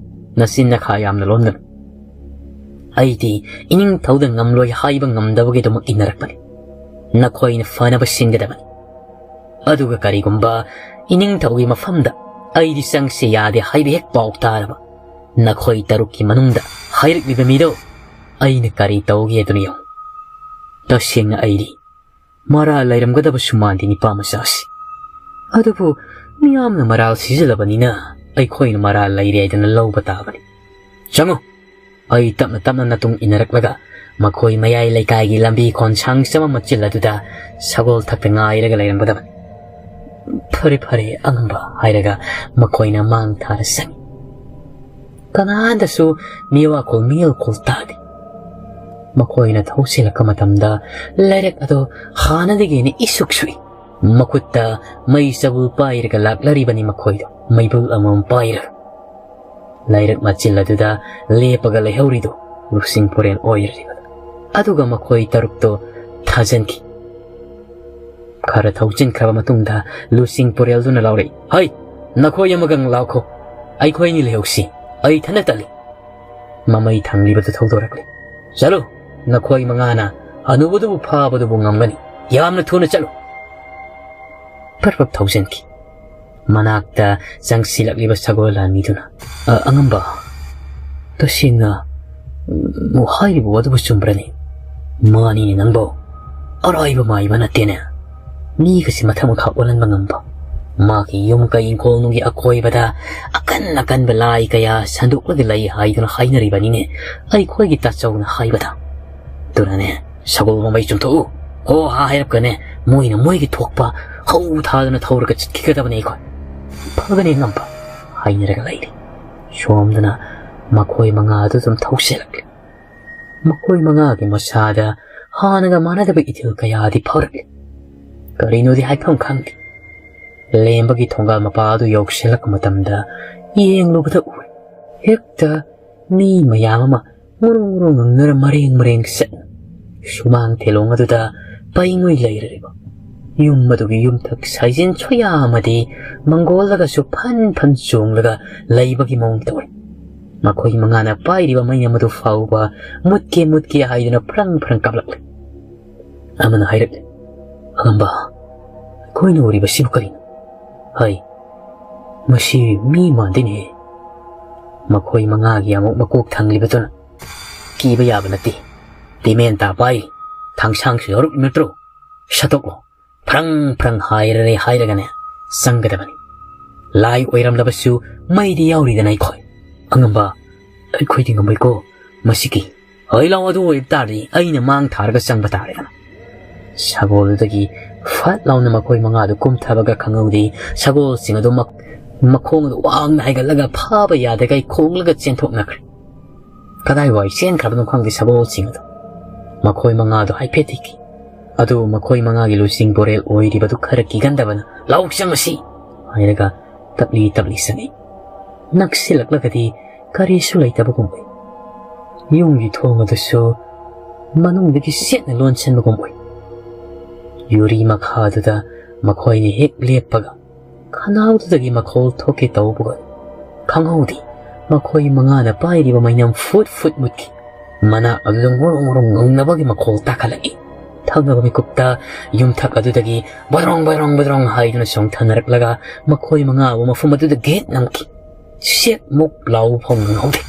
ꯅꯆꯤꯟ ꯅꯈꯥ ꯌꯥꯝꯅ ꯂꯣꯟꯒꯅꯨ꯫ ꯑꯩꯗꯤ ꯏꯅꯤꯡꯊꯧꯗ ꯉꯝꯂꯣꯏ ꯍꯥꯏꯕ ꯉꯝꯗꯕꯒꯤꯗꯃꯛ ꯏꯟꯅꯔꯛꯄꯅꯤ꯫ ꯅꯈꯣꯏꯅ ꯐꯅꯕ ꯁꯤꯟꯒꯗꯕꯅꯤ꯫ ꯑꯗꯨꯒ ꯀꯔꯤꯒꯨꯝꯕ ꯏꯅꯤꯡꯊꯧꯒꯤ ꯃꯐꯝꯗ ꯑꯩꯗꯤ ꯆꯪꯁꯤ ꯌꯥꯗꯦ ꯍꯥꯏꯕ ꯍꯦꯛ ꯄꯥꯎ ꯇꯥꯔꯕ, ꯅꯈꯣꯏ ꯇꯔꯨꯛꯀꯤ ꯃꯅꯨꯡꯗ ꯍꯥꯏꯔꯛꯂꯤꯕ ꯃꯤꯗꯣ ꯑꯩꯅ ꯀꯔꯤ ꯇꯧꯒꯦ ꯑꯗꯨꯅ ꯌꯦꯡꯉꯨ꯫ ꯇꯁꯦꯡꯅ ꯑꯩꯗꯤ ꯃꯔꯥ ꯂꯩꯔꯝꯒꯗꯕꯁꯨ ꯃꯥꯟꯗꯦ ꯅꯤꯄꯥ ꯃꯆꯥꯁꯤ꯫ ꯑꯗꯨꯕꯨ ꯃꯤꯌꯥꯝꯅ ꯃꯔꯥꯜ ꯁꯤꯖꯤꯜꯂꯕꯅꯤꯅ ꯑꯩꯈꯣꯏꯅ ꯃꯔꯥꯜ ꯂꯩꯔꯦ ꯍꯥꯏꯗꯅ ꯂꯧꯕ ꯇꯥꯕꯅꯤ꯫ ꯆꯪꯉꯨ꯫ ꯑꯩ ꯇꯞꯅ ꯇꯞꯅ ꯅꯇꯨꯡ ꯏꯟꯅꯔꯛꯂꯒ ꯃꯈꯣꯏ ꯃꯌꯥꯏ ꯂꯩꯀꯥꯏꯒꯤ ꯂꯝꯕꯤ ꯈꯣꯟꯁꯥꯡ ꯆꯃꯝ ꯃꯆꯤꯜ ꯑꯗꯨꯗ ꯁꯒꯣꯜ ꯊꯛꯇ ꯉꯥꯏꯔꯒ ꯂꯩꯔꯝꯒꯗꯕꯅꯤ꯫ "ꯐꯔꯦ, ꯐꯔꯦ, ꯑꯉꯝꯕ" ꯍꯥꯏꯔꯒ ꯃꯈꯣꯏꯅ ꯃꯥꯡ ꯊꯥꯔ ꯆꯪꯉꯤ꯫ ꯀꯅꯥꯗꯁꯨ ꯃꯤꯋꯥꯈꯣꯜ ꯃꯤꯌꯦꯜꯈꯣꯜ ꯇꯥꯗꯦ꯫ ꯃꯈꯣꯏꯅ ꯊꯧꯁꯤꯜꯂꯛꯄ ꯃꯇꯝꯗ ꯂꯥꯏꯔꯛ ꯑꯗꯨ ꯍꯥꯟꯅꯗꯒꯤ ꯍꯦꯟꯅ ꯏꯁꯨꯛ ꯁꯨꯏ꯫ ꯃꯈꯨꯠꯇ ꯃꯩ ꯆꯕꯨꯜ ꯄꯥꯏꯔꯒ ꯂꯥꯛꯂꯔꯤꯕꯅꯤ ꯃꯈꯣꯏꯗꯣ, ꯃꯩꯕꯨꯜ ꯑꯃꯃꯝ ꯄꯥꯏꯔꯒ꯫ ꯂꯥꯏꯔꯛ ꯃꯆꯤꯜ ꯑꯗꯨꯗ ꯂꯦꯞꯄꯒ ꯂꯩꯍꯧꯔꯤꯗꯣ ꯂꯨꯁꯤꯡ ꯄꯨꯔꯦꯜ ꯑꯣꯏꯔꯤꯕ꯫ ꯑꯗꯨꯒ ꯃꯈꯣꯏ ꯇꯔꯨꯛꯇꯣ ꯊꯥꯖꯤꯟꯈꯤ꯫ ꯈꯔ ꯊꯧꯖꯤꯟꯈ꯭ꯔꯕ ꯃꯇꯨꯡꯗ ꯂꯨꯁꯤꯡ ꯄꯨꯔꯦꯜꯗꯨꯅ ꯂꯥꯎꯔꯛꯏ, "ꯍꯩ, ꯅꯈꯣꯏ ꯑꯃꯒ ꯂꯥꯎꯈꯣ꯫ ꯑꯩꯈꯣꯏ ꯑꯅꯤ ꯂꯩꯍꯧꯁꯤ꯫ ꯑꯩ ꯏꯊꯟꯗ ꯇꯜꯂꯤ꯫" ꯃꯃꯩ ꯊꯪꯂꯤꯕꯗꯨ ꯊꯧꯗꯣꯔꯛꯂꯤ꯫ "ꯆꯠꯂꯨ, ꯅꯈꯣꯏ ꯃꯉꯥꯅ ꯑꯅꯨꯕꯗꯨꯕꯨ ꯐꯥꯕꯗꯨꯕꯨ ꯉꯝꯒꯅꯤ꯫ ꯌꯥꯝꯅ ꯊꯨꯅ ꯆꯠꯂꯨ꯫" ꯐꯠ ꯐꯠ ꯊꯧꯖꯤꯟꯈꯤ꯫ ꯃꯅꯥꯛꯇ ꯆꯪꯁꯤꯜꯂꯛꯂꯤꯕ ꯁꯒꯣꯜ ꯂꯥꯟꯃꯤꯗꯨꯅ, "ꯑ, ꯑꯉꯝꯕ, ꯇꯁꯦꯡꯅ, ꯎꯝ, ꯍꯥꯏꯔꯤꯕ ꯋꯥꯗꯨꯕꯨ ꯆꯨꯝꯕ꯭ꯔꯅꯦ?" "ꯃꯥꯅꯤꯅꯦ ꯅꯪꯕꯣ, ꯑꯔꯥꯏꯕ ꯃꯥꯏꯕ ꯅꯠꯇꯦꯅꯦ꯫ ꯃꯤꯒꯁꯤ ꯃꯊꯛ ꯃꯈꯥ ꯑꯣꯜꯍꯟꯕ ꯉꯝꯕ꯫ ꯃꯥꯒꯤ ꯌꯨꯝ ꯀꯩ ꯏꯪꯈꯣꯜꯅꯨꯡꯒꯤ ꯑꯀꯣꯏꯕꯗ ꯑꯀꯟ ꯑꯀꯟꯕ ꯂꯥꯏ ꯀꯌꯥ ꯁꯟꯗꯣꯛꯂꯒ ꯂꯩ ꯍꯥꯏꯗꯨꯅ ꯍꯥꯏꯅꯔꯤꯕꯅꯤꯅꯦ ꯑꯩꯈꯣꯏꯒꯤ ꯇꯥꯆꯧꯅ ꯍꯥꯏꯕꯗ꯫ ꯑꯗꯨꯅꯅꯦ, ꯁꯒꯣꯜ ꯃꯃꯩ ꯆꯨꯝꯊꯣꯛꯎ꯫ ꯍꯣ ꯍꯥ ꯍꯥꯏꯔꯛꯀꯅꯦ, ꯃꯣꯏꯅ ꯃꯣꯏꯒꯤ ꯊꯣꯛꯄ ꯍꯧ ꯊꯥꯗꯨꯅ ꯊꯧꯔꯒ ꯆꯠꯈꯤꯒꯗꯕꯅꯤ ꯑꯩꯈꯣꯏ꯫ ꯐꯒꯅꯤ ꯑꯉꯝꯕ" ꯍꯥꯏꯅꯔꯒ ꯂꯩꯔꯤ꯫ ꯁꯣꯝꯗꯅ ꯃꯈꯣꯏ ꯃꯉꯥꯗꯨ ꯑꯗꯨꯝ ꯊꯧꯁꯤꯜꯂꯛꯂꯤ꯫ ꯃꯈꯣꯏ ꯃꯉꯥꯒꯤ ꯃꯁꯥꯗ ꯍꯥꯟꯅꯒ ꯃꯥꯟꯅꯗꯕ ꯏꯊꯤꯜ ꯀꯌꯥꯗꯤ ꯐꯥꯎꯔꯛꯂꯤ꯫ ꯀꯔꯤꯅꯣꯗꯤ ꯍꯥꯏꯐꯝ ꯈꯪꯗꯦ꯫ ꯂꯦꯝꯕꯒꯤ ꯊꯣꯡꯒꯥꯜ ꯃꯄꯥ ꯑꯗꯨ ꯌꯧꯁꯤꯜꯂꯛꯄ ꯃꯇꯝꯗ ꯌꯦꯡꯂꯨꯕꯗ ꯎꯔꯦ, ꯍꯦꯛꯇ ꯃꯤ ꯃꯌꯥꯝ ꯑꯃ ꯉꯨꯔꯨ ꯉꯨꯔꯨ ꯉꯪꯅꯔ ꯃꯔꯦꯡ ꯃꯔꯦꯡ ꯆꯠꯅ ꯁꯨꯃꯥꯡ ꯊꯦꯂꯣꯡ ꯑꯗꯨꯗ ꯄꯩꯉꯣꯏ ꯂꯩꯔꯔꯤꯕ ꯌꯨꯝ ꯑꯗꯨꯒꯤ ꯌꯨꯝꯊꯛ ꯁꯥꯏꯖꯤꯟ ꯁꯣꯌꯥ ꯑꯃꯗꯤ ꯃꯪꯒꯣꯜꯗꯒꯁꯨ ꯐꯟ ꯐꯟ ꯆꯣꯡꯂꯒ ꯂꯩꯕꯒꯤ ꯃꯑꯣꯡ ꯇꯧꯏ꯫ ꯃꯈꯣꯏ ꯃꯉꯥꯅ ꯄꯥꯏꯔꯤꯕ ꯃꯩ ꯑꯃꯗꯨ ꯐꯥꯎꯕ ꯃꯨꯠꯀꯦ ꯃꯨꯠꯀꯦ ꯍꯥꯏꯗꯨꯅ ꯐ꯭ꯔꯪ ꯐ꯭ꯔꯪ ꯀꯥꯞꯂꯛꯂꯤ꯫ ꯑꯃꯅ ꯍꯥꯏꯔꯛꯂꯤ, "ꯑꯉꯝꯕ, ꯑꯩꯈꯣꯏꯅ ꯎꯔꯤꯕꯁꯤꯕꯨ ꯀꯔꯤꯅꯣ? ꯍꯩ, ꯃꯁꯤ ꯃꯤ ꯃꯥꯟꯗꯦꯅꯦ꯫" ꯃꯈꯣꯏ ꯃꯉꯥꯒꯤ ꯑꯃꯨꯛ ꯃꯀꯣꯛ ꯊꯪꯂꯤꯕꯗꯨꯅ, "ꯀꯤꯕ ꯌꯥꯕ ꯅꯠꯇꯦ꯫ ꯇꯤꯃꯦꯟ ꯇꯥ ꯄꯥꯏꯔꯤ꯫ ꯊꯥꯡꯁꯥꯡꯁꯨ ꯌꯥꯎꯔꯛꯂꯤ ꯅꯠꯇ꯭ꯔꯣ? ꯁꯠꯇꯣꯛꯂꯣ꯫" ꯐ꯭ꯔꯪ ꯐ꯭ꯔꯪ ꯍꯥꯏꯔꯔꯦ ꯍꯥꯏꯔꯒꯅꯦ, ꯆꯪꯒꯗꯕꯅꯤ꯫ ꯂꯥꯏ ꯑꯣꯏꯔꯝꯂꯕꯁꯨ ꯃꯩꯗꯤ ꯌꯥꯎꯔꯤꯗꯅ ꯑꯩꯈꯣꯏ꯫ ꯑꯉꯝꯕ, ꯑꯩꯈꯣꯏꯗꯤ ꯉꯝꯃꯣꯏꯀꯣ꯫ ꯃꯁꯤꯒꯤ ꯍꯣꯏ ꯂꯥꯎ, ꯑꯗꯨ ꯑꯣꯏꯕ ꯇꯥꯔꯗꯤ ꯑꯩꯅ ꯃꯥꯡ ꯊꯥꯔꯒ ꯆꯪꯕ ꯇꯥꯔꯦꯗꯅ꯫ ꯁꯒꯣꯜꯗꯨꯗꯒꯤ ꯐꯠ ꯂꯥꯎꯅ ꯃꯈꯣꯏ ꯃꯉꯥꯗꯨ ꯀꯨꯝꯊꯕꯒ ꯈꯪꯍꯧꯗꯦ꯫ ꯁꯒꯣꯜꯁꯤꯡ ꯑꯗꯨ ꯃꯈ-, ꯃꯈꯣꯡ ꯑꯗꯨ ꯋꯥꯡꯅ ꯍꯥꯏꯒꯠꯂꯒ ꯐꯥꯕ ꯌꯥꯗꯈꯩ ꯈꯣꯡꯂꯒ ꯆꯦꯟꯊꯣꯛꯅꯈ꯭ꯔꯦ꯫ ꯀꯗꯥꯏꯋꯥꯏ ꯆꯦꯟꯈ꯭ꯔꯕꯅꯣ ꯈꯪꯗꯦ ꯁꯒꯣꯜꯁꯤꯡ ꯑꯗꯨ꯫ ꯃꯈꯣꯏ ꯃꯉꯥꯗꯨ ꯍꯥꯏꯐꯦꯠ ꯊꯤꯈꯤ꯫ ꯑꯗꯨ ꯃꯈꯣꯏ ꯃꯉꯥꯒꯤ ꯂꯨꯆꯤꯡ ꯄꯣꯔꯦꯜ ꯑꯣꯏꯔꯤꯕꯗꯨ ꯈꯔ ꯀꯤꯒꯟꯗꯕꯅ, "ꯂꯥꯎ ꯆꯪꯉꯁꯤ!" ꯍꯥꯏꯔꯒ ꯇꯞꯂꯤ ꯇꯞꯂꯤ ꯆꯪꯉꯤ꯫ ꯅꯛꯁꯤꯜꯂꯛꯂꯒꯗꯤ ꯀꯔꯤꯁꯨ ꯂꯩꯇꯕꯒꯨꯝ ꯑꯣꯏ꯫ ꯌꯨꯝꯒꯤ ꯊꯣꯡ ꯑꯗꯨꯁꯨ ꯃꯅꯨꯡꯗꯒꯤ ꯆꯦꯠꯅ ꯂꯣꯟꯁꯤꯟꯕꯒꯨꯝ ꯑꯣꯏ꯫ ꯌꯨꯔꯤ ꯃꯈꯥꯗꯨꯗ ꯃꯈꯣꯏꯅ ꯍꯦꯛ ꯂꯦꯞꯄꯒ ꯈꯅꯥꯎꯗꯨꯗꯒꯤ ꯃꯈꯣꯜ ꯊꯣꯛꯀꯦ ꯇꯧꯕꯒ ꯈꯪꯍꯧꯗꯦ꯫ ꯃꯈꯣꯏ ꯃꯉꯥꯅ ꯄꯥꯏꯔꯤꯕ ꯃꯩꯅꯝ ꯐꯨꯠ ꯐꯨꯠ ꯃꯨꯠꯈꯤ꯫ ꯃꯅꯥꯛ ꯑꯗꯨꯗ ꯉꯣꯔꯣꯡ ꯉꯣꯔꯣꯡ ꯉꯪꯅꯕꯒꯤ ꯃꯈꯣꯜ ꯇꯥꯈꯠꯂꯛꯏ꯫ ꯊꯪꯅꯕ ꯃꯤꯀꯨꯞꯇ ꯌꯨꯝꯊꯛ ꯑꯗꯨꯗꯒꯤ ꯕꯗ꯭ꯔꯣꯡ ꯕꯗ꯭ꯔꯣꯡ ꯕꯗ꯭ꯔꯣꯡ ꯍꯥꯏꯗꯨꯅ ꯆꯣꯡꯊꯅꯔꯛꯂꯒ ꯃꯈꯣꯏ ꯃꯉꯥꯕꯨ ꯃꯐꯝ ꯑꯗꯨꯗ ꯒꯦꯠ ꯅꯝꯈꯤ꯫ ꯁꯦꯛ ꯃꯨꯛ ꯂꯥꯎꯕ ꯐꯥꯎ ꯉꯝꯍꯧꯗꯦ꯫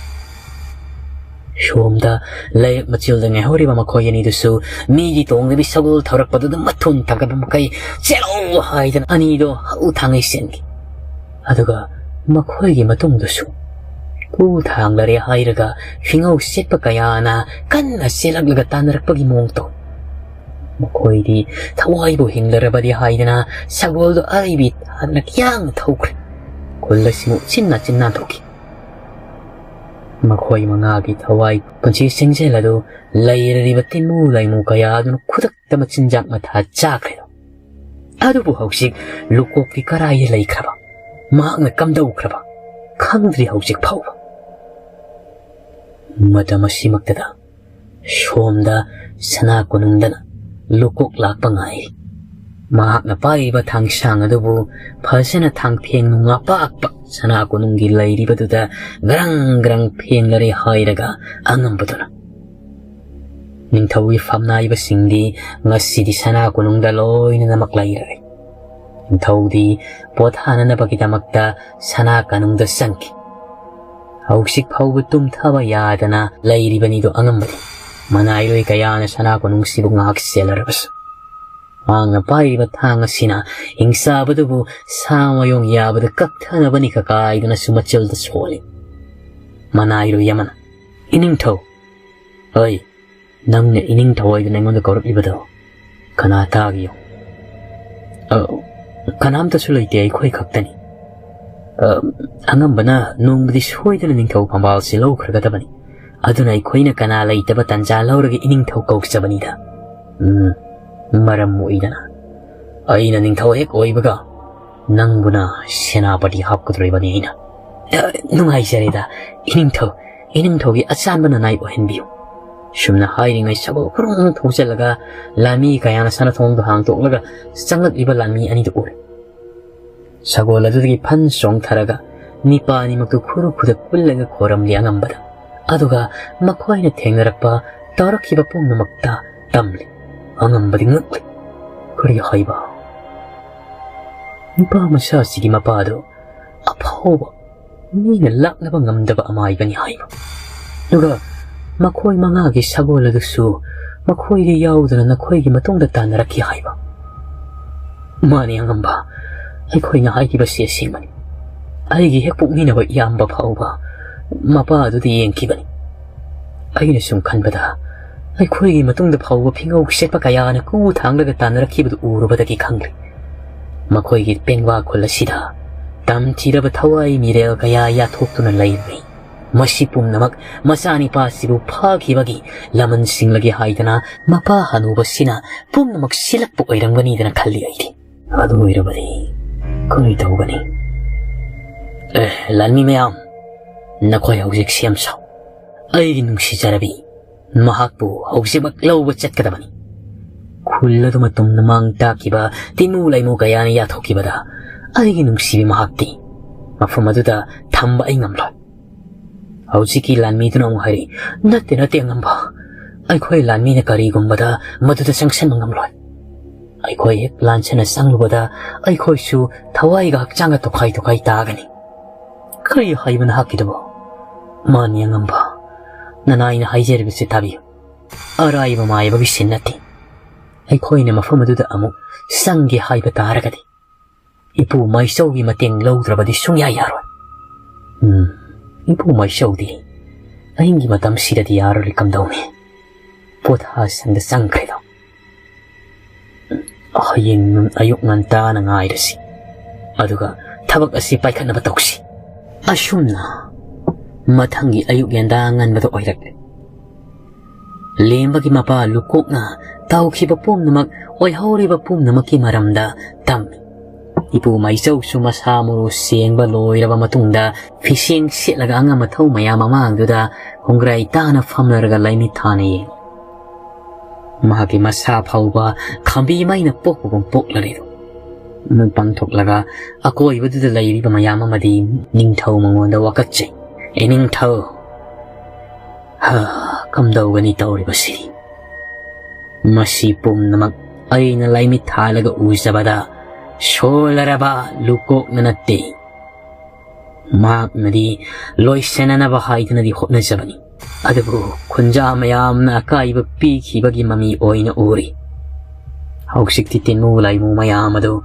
ꯁꯣꯝꯗ ꯂꯩꯔꯛ ꯃꯆꯤꯜꯗ ꯉꯥꯏꯍꯧꯔꯤꯕ ꯃꯈꯣꯏ ꯑꯅꯤꯗꯨꯁꯨ ꯃꯤꯒꯤ ꯇꯣꯡꯗꯕꯤ ꯁꯒꯣꯜ ꯊꯧꯔꯛꯄꯗꯨꯗ ꯃꯊꯨꯟ ꯊꯥꯡꯒꯠꯄ ꯃꯈꯩ "ꯆꯦꯜꯂꯣ!" ꯍꯥꯏꯗꯅ ꯑꯅꯤꯗꯣ ꯍꯧ ꯊꯥꯡꯉꯩ ꯆꯦꯟꯈꯤ꯫ ꯑꯗꯨꯒ ꯃꯈꯣꯏꯒꯤ ꯃꯇꯨꯡꯗꯁꯨ ꯀꯨ ꯊꯥꯡꯂꯔꯦ ꯍꯥꯏꯔꯒ ꯐꯤꯉꯧ ꯁꯦꯠꯄ ꯀꯌꯥꯅ ꯀꯟꯅ ꯆꯦꯜꯂꯛꯂꯒ ꯇꯥꯟꯅꯔꯛꯄꯒꯤ ꯃꯑꯣꯡ ꯇꯧꯏ꯫ ꯃꯈꯣꯏꯗꯤ ꯊꯋꯥꯏꯕꯨ ꯍꯤꯡꯂꯔꯕꯗꯤ ꯍꯥꯏꯗꯅ ꯁꯒꯣꯜꯗꯨ ꯑꯔꯩꯕꯤ ꯇꯥꯗꯅ ꯌꯥꯡꯅ ꯊꯧꯈ꯭ꯔꯦ꯫ ꯈꯨꯜ ꯑꯁꯤꯃꯨꯛ ꯆꯤꯟꯅ ꯆꯤꯟꯅ ꯊꯣꯛꯈꯤ꯫ ꯃꯈꯣꯏ ꯃꯉꯥꯒꯤ ꯊꯋꯥꯏ ꯄꯨꯟꯁꯤ ꯆꯦꯡꯖꯦꯜ ꯑꯗꯨ ꯂꯩꯔꯔꯤꯕ ꯇꯤꯟꯃꯨ ꯂꯩꯃꯨ ꯀꯌꯥ ꯑꯗꯨꯅ ꯈꯨꯗꯛꯇ ꯃꯆꯤꯟꯖꯥꯛ ꯃꯊꯥ ꯆꯥꯈ꯭ꯔꯦ꯫ ꯑꯗꯨꯕꯨ ꯍꯧꯖꯤꯛ ꯂꯨꯀꯣꯛꯇꯤ ꯀꯔꯥꯏꯗ ꯂꯩꯈ꯭ꯔꯕ? ꯃꯍꯥꯛꯅ ꯀꯝꯗꯧꯈ꯭ꯔꯕ? ꯈꯪꯗ꯭ꯔꯤ ꯍꯧꯖꯤꯛ ꯐꯥꯎꯕ꯫ ꯃꯇꯝ ꯑꯁꯤꯃꯛꯇꯗ ꯁꯣꯝꯗ ꯁꯅꯥ ꯀꯣꯅꯨꯡꯗꯅ ꯂꯨꯀꯣꯛ ꯂꯥꯛꯄ ꯉꯥꯏꯔꯤ꯫ ꯃꯍꯥꯛꯅ ꯄꯥꯏꯔꯤꯕ ꯊꯥꯡꯁꯥꯡ ꯑꯗꯨꯕꯨ ꯐꯖꯅ ꯊꯥꯡꯐꯦꯡ ꯅꯨꯡ ꯑꯄꯥꯛꯄ ꯁꯅꯥ ꯀꯣꯅꯨꯡꯒꯤ ꯂꯩꯔꯤꯕꯗꯨꯗ ꯒ꯭ꯔꯪ ꯒ꯭ꯔꯪ ꯐꯦꯡꯂꯔꯦ ꯍꯥꯏꯔꯒ ꯑꯉꯝꯕꯗꯨꯅ, "ꯅꯤꯡꯊꯧꯒꯤ ꯐꯝꯅꯥꯏꯕꯁꯤꯡꯗꯤ ꯉꯁꯤꯗꯤ ꯁꯅꯥ ꯀꯣꯅꯨꯡꯗ ꯂꯣꯏꯅꯃꯛ ꯂꯩꯔꯔꯦ꯫ ꯅꯤꯡꯊꯧꯗꯤ ꯄꯣꯊꯥꯅꯅꯕꯒꯤꯗꯃꯛꯇ ꯁꯅꯥ ꯀꯣꯅꯨꯡꯗ ꯆꯪꯈꯤ꯫ ꯍꯧꯖꯤꯛ ꯐꯥꯎꯕ ꯇꯨꯝꯊꯕ ꯌꯥꯗꯅ ꯂꯩꯔꯤꯕꯅꯤꯗꯣ ꯑꯉꯝꯕꯗꯤ꯫ ꯃꯅꯥꯏꯔꯣꯏ ꯀꯌꯥꯅ ꯁꯅꯥ ꯀꯣꯅꯨꯡꯁꯤꯕꯨ ꯉꯥꯏꯍꯥꯛ ꯁꯦꯜꯂꯔꯕꯁꯨ ꯃꯍꯥꯛꯅ ꯄꯥꯏꯔꯤꯕ ꯊꯥꯡ ꯑꯁꯤꯅ ꯍꯤꯡꯆꯥꯕꯗꯨꯕꯨ ꯁꯥ ꯃꯌꯣꯡ ꯌꯥꯕꯗ ꯀꯛꯊꯅꯕꯅꯤ ꯀꯀꯥ ꯍꯥꯏꯗꯨꯅꯁꯨ ꯃꯆꯤꯜꯗ ꯁꯣꯜꯂꯤ꯫ ꯃꯅꯥꯏꯔꯣꯏ ꯑꯃꯅ, "ꯏꯅꯤꯡꯊꯧ!" "ꯍꯣꯏ, ꯅꯪꯅ ꯏꯅꯤꯡꯊꯧ ꯍꯥꯏꯗꯨꯅ ꯑꯩꯉꯣꯟꯗ ꯀꯧꯔꯛꯂꯤꯕꯗꯣ ꯀꯅꯥ ꯇꯥꯒꯦ ꯌꯦꯡꯉꯨ?" "ꯑ, ꯀꯅꯥꯝꯇꯁꯨ ꯂꯩꯇꯦ, ꯑꯩꯈꯣꯏ ꯈꯛꯇꯅꯤ꯫ ꯑ, ꯑꯉꯝꯕꯅ ꯅꯣꯡꯃꯗꯤ ꯁꯣꯏꯗꯅ ꯅꯤꯡꯊꯧ ꯐꯝꯕꯥꯜꯁꯤ ꯂꯧꯈ꯭ꯔꯒꯗꯕꯅꯤ꯫ ꯑꯗꯨꯅ ꯑꯩꯈꯣꯏꯅ ꯀꯅꯥ ꯂꯩꯇꯕ ꯇꯟꯖꯥ ꯂꯧꯔꯒ ꯏꯅꯤꯡꯊꯧ ꯀꯧꯖꯕꯅꯤꯗ꯫ ꯎꯝ, ꯃꯔꯝ ꯃꯣꯛꯏꯗꯅ꯫ ꯑꯩꯅ ꯅꯤꯡꯊꯧ ꯍꯦꯛ ꯑꯣꯏꯕꯒ ꯅꯪꯕꯨꯅ ꯁꯦꯅꯥꯄꯇꯤ ꯍꯥꯞꯀꯗꯧꯔꯤꯕꯅꯤ ꯑꯩꯅ꯫ ꯑ, ꯅꯨꯡꯉꯥꯏꯖꯔꯦꯗ, ꯏꯅꯤꯡꯊꯧ, ꯏꯅꯤꯡꯊꯧꯒꯤ ꯑꯆꯥꯟꯕ ꯅꯅꯥꯏ ꯑꯣꯏꯍꯟꯕꯤꯌꯨ꯫" ꯁꯨꯝꯅ ꯍꯥꯏꯔꯤꯉꯩ ꯁꯒꯣꯜ ꯈꯨꯔꯨꯡ ꯊꯧꯖꯤꯜꯂꯒ ꯂꯥꯟꯃꯤ ꯀꯌꯥꯅ ꯁꯅꯥꯊꯣꯡꯗꯨ ꯍꯥꯡꯗꯣꯛꯂꯒ ꯆꯪꯂꯛꯂꯤꯕ ꯂꯥꯟꯃꯤ ꯑꯅꯤꯗꯨ ꯎꯔꯦ꯫ ꯁꯒꯣꯜ ꯑꯗꯨꯗꯒꯤ ꯐꯟ ꯆꯣꯡꯊꯔꯒ ꯅꯤꯄꯥ ꯑꯅꯤꯃꯛꯇꯨ ꯈꯨꯔꯨ ꯈꯨꯗ ꯄꯨꯜꯂꯒ ꯈꯣꯏꯔꯝꯂꯤ ꯑꯉꯝꯕꯗ꯫ ꯑꯗꯨꯒ ꯃꯈꯣꯏꯅ ꯊꯦꯡꯅꯔꯛꯄ, ꯇꯧꯔꯛꯈꯤꯕ ꯄꯨꯝꯅꯃꯛꯇ ꯇꯝꯂꯤ꯫ ꯑꯉꯝꯕꯗꯤ ꯉꯛꯂꯤ꯫ ꯀꯔꯤ ꯍꯥꯏꯕ? ꯅꯨꯄꯥ ꯃꯆꯥꯁꯤꯒꯤ ꯃꯄꯥꯗꯨ ꯑꯐꯥꯎꯕ, ꯃꯤꯅ ꯂꯥꯛꯅꯕ ꯉꯝꯗꯕ ꯑꯃꯥꯏꯕꯅꯤ ꯍꯥꯏꯕ꯫ ꯑꯗꯨꯒ ꯃꯈꯣꯏ ꯃꯉꯥꯒꯤ ꯁꯒꯣꯜ ꯑꯗꯨꯁꯨ ꯃꯈꯣꯏꯗ ꯌꯥꯎꯗꯅ ꯅꯈꯣꯏꯒꯤ ꯃꯇꯨꯡꯗ ꯇꯥꯟꯅꯔꯛꯈꯤ ꯍꯥꯏꯕ꯫ ꯃꯥꯅꯤ ꯑꯉꯝꯕ, ꯑꯩꯈꯣꯏꯅ ꯍꯥꯏꯈꯤꯕꯁꯤ ꯑꯁꯦꯡꯕꯅꯤ꯫ ꯑꯩꯒꯤ ꯍꯦꯛ ꯄꯣꯛꯃꯤꯟꯅꯕ ꯏꯌꯥꯝꯕ ꯐꯥꯎꯕ ꯃꯄꯥ ꯑꯗꯨꯗ ꯌꯦꯡꯈꯤꯕꯅꯤ꯫ ꯑꯩꯅ ꯁꯨꯝ ꯈꯟꯕꯗ, ꯑꯩꯈꯣꯏꯒꯤ ꯃꯇꯨꯡꯗ ꯐꯥꯎꯕ ꯐꯤꯉꯧ ꯁꯦꯠꯄ ꯀꯌꯥꯅ ꯀꯨ ꯊꯥꯡꯂꯒ ꯇꯥꯟꯅꯔꯛꯈꯤꯕꯗꯨ ꯎꯔꯨꯕꯗꯒꯤ ꯈꯪꯂꯦ꯫ ꯃꯈꯣꯏꯒꯤ ꯄꯦꯡꯕꯥ ꯈꯨꯜ ꯑꯁꯤꯗ ꯇꯝꯊꯤꯔꯕ ꯊꯋꯥꯏ ꯃꯤꯔꯦꯜ ꯀꯌꯥ ꯌꯥꯊꯣꯛꯇꯨꯅ ꯂꯩꯔꯤ꯫ ꯃꯁꯤ ꯄꯨꯝꯅꯃꯛ ꯃꯆꯥꯅꯤꯄꯥꯁꯤꯕꯨ ꯐꯥꯈꯤꯕꯒꯤ ꯂꯃꯟ ꯁꯤꯡꯂꯒꯦ ꯍꯥꯏꯗꯅ ꯃꯄꯥ ꯍꯅꯨꯕꯁꯤꯅ ꯄꯨꯝꯅꯃꯛ ꯁꯤꯜꯂꯛꯄ ꯑꯣꯏꯔꯝꯒꯅꯤꯗꯅ ꯈꯜꯂꯤ ꯑꯩꯗꯤ꯫ ꯑꯗꯨ ꯑꯣꯏꯔꯕꯗꯤ ꯀꯔꯤ ꯇꯧꯒꯅꯤ? ꯑꯦ, ꯂꯥꯟꯃꯤ ꯃꯌꯥꯝ, ꯅꯈꯣꯏ ꯍꯧꯖꯤꯛ ꯁꯦꯝ ꯁꯥꯎ꯫ ꯑꯩꯒꯤ ꯅꯨꯡꯁꯤꯖꯔꯕꯤ, ꯃꯍꯥꯛꯄꯨ ꯍꯧꯖꯤꯛꯃꯛ ꯂꯧꯕ ꯆꯠꯀꯗꯕꯅꯤ꯫ ꯈꯨꯜ ꯑꯗꯨ ꯃꯇꯝꯅ ꯃꯥꯡ ꯇꯥꯛꯈꯤꯕ ꯇꯤꯃꯨ ꯂꯩꯃꯨ ꯀꯌꯥꯅ ꯌꯥꯊꯣꯛꯈꯤꯕꯗ ꯑꯩꯒꯤ ꯅꯨꯡꯁꯤꯕꯤ ꯃꯍꯥꯛꯇꯤ ꯃꯐꯝ ꯑꯗꯨꯗ ꯊꯝꯕ ꯑꯩ ꯉꯝꯂꯣꯏ꯫ ꯍꯧꯖꯤꯛꯀꯤ ꯂꯥꯟꯃꯤꯗꯨꯅ ꯑꯃꯨꯛ ꯍꯥꯏꯔꯛꯏ, "ꯅꯠꯇꯦ, ꯅꯠꯇꯦ, ꯑꯉꯝꯕ꯫ ꯑꯩꯈꯣꯏ ꯂꯥꯟꯃꯤꯅ ꯀꯔꯤꯒꯨꯝꯕꯗ ꯃꯗꯨꯗ ꯆꯪꯁꯟꯕ ꯉꯝꯂꯣꯏ꯫ ꯑꯩꯈꯣꯏ ꯍꯦꯛ ꯂꯥꯟꯁꯟꯅ ꯆꯪꯂꯨꯕꯗ ꯑꯩꯈꯣꯏꯁꯨ ꯊꯋꯥꯏꯒ ꯍꯛꯆꯥꯡꯒ ꯇꯣꯈꯥꯏ ꯇꯣꯈꯥꯏ ꯇꯥꯒꯅꯤ꯫" "ꯀꯔꯤ ꯍꯥꯏꯕ ꯅꯍꯥꯛꯀꯤꯗꯨꯕꯣ?" "ꯃꯥꯅꯤ ꯑꯉꯝꯕ, ꯅꯅꯥꯏꯅ ꯍꯥꯏꯖꯔꯤꯕꯁꯤ ꯇꯥꯕꯤꯌꯨ꯫ ꯑꯔꯥꯏꯕ ꯃꯥꯏꯕꯒꯤ ꯁꯤꯟ ꯅꯠꯇꯦ꯫ ꯑꯩꯈꯣꯏꯅ ꯃꯐꯝ ꯑꯗꯨꯗ ꯑꯃꯨꯛ ꯆꯪꯒꯦ ꯍꯥꯏꯕ ꯇꯥꯔꯒꯗꯤ ꯏꯄꯨ ꯃꯥꯏꯆꯧꯒꯤ ꯃꯇꯦꯡ ꯂꯧꯗ꯭ꯔꯕꯗꯤ ꯁꯨꯡꯌꯥ ꯌꯥꯔꯣꯏ꯫ ꯎꯝ, ꯏꯄꯨ ꯃꯥꯏꯆꯧꯗꯤ ꯑꯍꯤꯡꯒꯤ ꯃꯇꯝꯁꯤꯗꯗꯤ ꯌꯥꯔꯔꯣꯏ꯫ ꯀꯝꯗꯧꯅꯤ? ꯄꯣꯊꯥꯁꯪꯗ ꯆꯪꯈ꯭ꯔꯦꯗꯣ꯫ ꯍꯌꯦꯡ ꯑꯌꯨꯛ ꯉꯟꯇꯥꯅ ꯉꯥꯏꯔꯁꯤ, ꯑꯗꯨꯒ ꯊꯕꯛ ꯑꯁꯤ ꯄꯥꯏꯈꯠꯅꯕ ꯇꯧꯁꯤ꯫ ꯑꯁꯨꯝꯅ ꯃꯊꯪꯒꯤ ꯑꯌꯨꯛ ꯌꯦꯟꯗꯥ ꯉꯟꯕꯗ ꯑꯣꯏꯔꯛꯂꯦ꯫ ꯂꯦꯝꯕꯒꯤ ꯃꯄꯥ ꯂꯨꯀꯣꯛꯅ ꯇꯧꯈꯤꯕ ꯄꯨꯝꯅꯃꯛ, ꯑꯣꯏꯍꯧꯔꯤꯕ ꯄꯨꯝꯅꯃꯛꯀꯤ ꯃꯔꯝꯗ ꯇꯝꯃꯤ꯫ ꯏꯄꯨ ꯃꯥꯏꯆꯧꯁꯨ ꯃꯁꯥ ꯃꯔꯨ ꯁꯦꯡꯕ ꯂꯣꯏꯔꯕ ꯃꯇꯨꯡꯗ, ꯐꯤꯁꯦꯡ ꯁꯦꯠꯂꯒ ꯑꯉꯝ ꯑꯊꯧ ꯃꯌꯥꯝ ꯃꯃꯥꯡꯗꯨꯗ ꯍꯣꯡꯒ꯭ꯔꯥꯏ ꯇꯥꯅ ꯐꯝꯂꯔꯒ ꯂꯥꯏꯃꯤꯠ ꯊꯥꯅ ꯌꯦꯡꯂꯤ꯫ ꯃꯍꯥꯛꯀꯤ ꯃꯁꯥ ꯐꯥꯎꯕ ꯈꯥꯝꯕꯤ ꯃꯩꯅ ꯄꯣꯛꯄꯒꯨꯝ ꯄꯣꯛꯂꯔꯦꯗꯣ꯫ ꯑꯃꯨꯛ ꯄꯥꯡꯊꯣꯛꯂꯒ ꯑꯀꯣꯏꯕꯗꯨꯗ ꯂꯩꯔꯤꯕ ꯃꯌꯥꯝ ꯑꯃꯗꯤ ꯅꯤꯡꯊꯧ ꯃꯉꯣꯟꯗ ꯋꯥꯀꯠꯆꯩ꯫ "ꯑꯦ ꯅꯤꯡꯊꯧ, ꯍꯥ, ꯀꯝꯗꯧꯒꯅꯤ ꯇꯧꯔꯤꯕꯁꯤ? ꯃꯁꯤ ꯄꯨꯝꯅꯃꯛ ꯑꯩꯅ ꯂꯥꯏꯃꯤꯠ ꯊꯥꯜꯂꯒ ꯎꯖꯕꯗ ꯁꯣꯜꯂꯔꯕ ꯂꯨꯀꯣꯛꯅ ꯅꯠꯇꯦ꯫ ꯃꯍꯥꯛꯅꯗꯤ ꯂꯣꯏꯁꯤꯟꯅꯅꯕ ꯍꯥꯏꯗꯨꯅꯗꯤ ꯍꯣꯠꯅꯖꯕꯅꯤ, ꯑꯗꯨꯕꯨ ꯈꯨꯟꯖꯥ ꯃꯌꯥꯝꯅ ꯑꯀꯥꯏꯕ ꯄꯤꯈꯤꯕꯒꯤ ꯃꯃꯤ ꯑꯣꯏꯅ ꯎꯔꯤ꯫ ꯍꯧꯖꯤꯛꯇꯤ ꯇꯤꯟꯃꯨ ꯂꯥꯏꯃꯨ ꯃꯌꯥꯝ ꯑꯗꯨ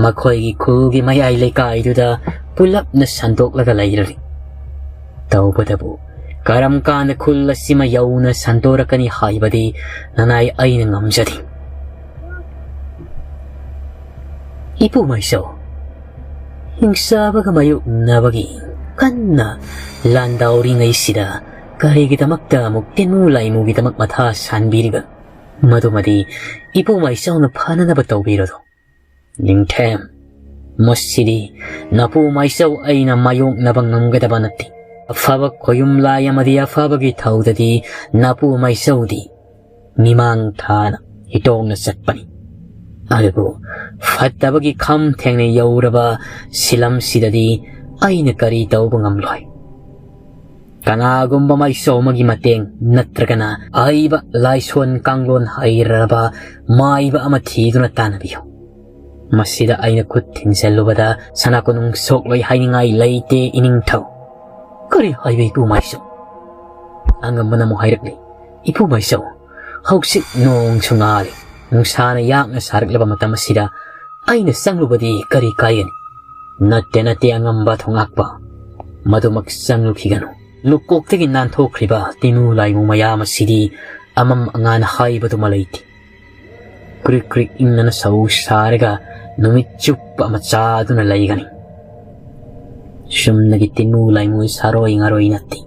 ꯃꯈꯣꯏꯒꯤ ꯈꯨꯜꯒꯤ ꯃꯌꯥꯏ ꯂꯩꯀꯥꯏꯗꯨꯗ ꯄꯨꯂꯞꯅ ꯁꯟꯗꯣꯛꯂꯒ ꯂꯩꯔꯔꯤ꯫ ꯇꯧꯕꯇꯕꯨ ꯀꯔꯝ ꯀꯥꯟꯗ ꯈꯨꯜ ꯑꯁꯤꯃ ꯌꯧꯅ ꯁꯟꯗꯣꯔꯛꯀꯅꯤ ꯍꯥꯏꯕꯗꯤ ꯅꯅꯥꯏ ꯑꯩꯅ ꯉꯝꯖꯗꯦ꯫ ꯏꯄꯨ ꯃꯥꯏꯆꯧ, ꯍꯤꯡꯆꯥꯕꯒ ꯃꯥꯌꯣꯛꯅꯕꯒꯤ ꯀꯟꯅ ꯂꯥꯟꯗꯥꯎꯔꯤꯉꯩꯁꯤꯗ ꯀꯔꯤꯒꯤꯗꯃꯛꯇ ꯑꯃꯨꯛ ꯇꯤꯟꯃꯨ ꯂꯥꯏꯃꯨꯒꯤꯗꯃꯛ ꯃꯊꯥ ꯁꯥꯟꯕꯤꯔꯤꯕ? ꯃꯗꯨꯃꯗꯤ ꯏꯄꯨ ꯃꯥꯏꯆꯧꯅ ꯐꯅꯅꯕ ꯇꯧꯕꯤꯔꯗꯣ꯫ ꯅꯤꯡꯊꯦꯝ, ꯃꯁꯤꯗꯤ ꯅꯄꯨ ꯃꯥꯏꯆꯧ ꯑꯩꯅ ꯃꯥꯌꯣꯛꯅꯕ ꯉꯝꯒꯗꯕ ꯅꯠꯇꯦ꯫ ꯑꯐꯕ ꯈꯣꯌꯨꯝ ꯂꯥꯏ ꯑꯃꯗꯤ ꯑꯐꯕꯒꯤ ꯊꯧꯗꯗꯤ ꯅꯄꯨ ꯃꯥꯏꯆꯧꯗꯤ ꯃꯤꯃꯥꯡ ꯊꯥꯅ ꯏꯇꯣꯡꯅ ꯆꯠꯄꯅꯤ꯫ ꯑꯗꯨꯕꯨ ꯐꯠꯇꯕꯒꯤ ꯈꯝ ꯊꯦꯡꯅ ꯌꯧꯔꯕ ꯁꯤꯂꯝꯁꯤꯗꯗꯤ ꯑꯩꯅ ꯀꯔꯤ ꯇꯧꯕ ꯉꯝꯂꯣꯏ꯫ ꯀꯅꯥꯒꯨꯝꯕ ꯃꯥꯏꯆꯧ ꯑꯃꯒꯤ ꯃꯇꯦꯡ ꯅꯠꯇ꯭ꯔꯒꯅ ꯑꯍꯩꯕ ꯂꯥꯏꯁꯣꯟ ꯀꯥꯡꯂꯣꯟ ꯍꯩꯔꯕ ꯃꯥꯏꯕ ꯑꯃ ꯊꯤꯗꯨꯅ ꯇꯥꯟꯅꯕꯤꯌꯨ꯫ ꯃꯁꯤꯗ ꯑꯩꯅ ꯈꯨꯠ ꯊꯤꯡꯖꯤꯜꯂꯨꯕꯗ ꯁꯅꯥ ꯀꯣꯅꯨꯡ ꯁꯣꯛꯂꯣꯏ ꯍꯥꯏꯅꯤꯡꯉꯥꯏ ꯂꯩꯇꯦ, ꯏꯅꯤꯡꯊꯧ꯫ ꯀꯔꯤ ꯍꯥꯏꯕ, ꯏꯄꯨ ꯃꯥꯏꯆꯧ? ꯑꯉꯝꯕꯅ ꯑꯃꯨꯛ ꯍꯥꯏꯔꯛꯂꯤ, ꯏꯄꯨ ꯃꯥꯏꯆꯧ, ꯍꯧꯖꯤꯛ ꯅꯣꯡꯁꯨ ꯉꯥꯜꯂꯤ꯫ ꯅꯨꯡꯁꯥꯅ ꯌꯥꯛꯅ ꯁꯥꯔꯛꯂꯕ ꯃꯇꯝ ꯑꯁꯤꯗ ꯑꯩꯅ ꯆꯪꯂꯨꯕꯗꯤ ꯀꯔꯤ ꯀꯥꯏꯒꯅꯤ? ꯅꯠꯇꯦ, ꯅꯠꯇꯦ, ꯑꯉꯝꯕ ꯊꯣꯉꯥꯛꯄ, ꯃꯗꯨꯃꯛ ꯆꯪꯂꯨꯈꯤꯒꯅꯨ꯫ ꯂꯨꯀꯣꯛꯇꯒꯤ ꯅꯥꯟꯊꯣꯛꯈ꯭ꯔꯤꯕ ꯇꯤꯃꯨ ꯂꯥꯏꯃꯨ ꯃꯌꯥꯝ ꯑꯁꯤꯗꯤ ꯑꯃꯝ ꯑꯉꯥꯟ ꯍꯥꯏꯕꯗꯨꯃ ꯂꯩꯇꯦ꯫ ꯀ꯭ꯔꯤꯛ ꯀ꯭ꯔꯤꯛ ꯏꯪꯅꯅ ꯁꯧ ꯁꯥꯔꯒ ꯅꯨꯃꯤꯠ ꯆꯨꯞꯄ ꯑꯃ ꯆꯥꯗꯨꯅ ꯂꯩꯒꯅꯤ꯫ ꯆꯨꯝꯅꯒꯤ ꯇꯤꯟꯃꯨ ꯂꯥꯏꯃꯨ ꯁꯥꯔꯣꯏ ꯉꯥꯔꯣꯏ ꯅꯠꯇꯦ꯫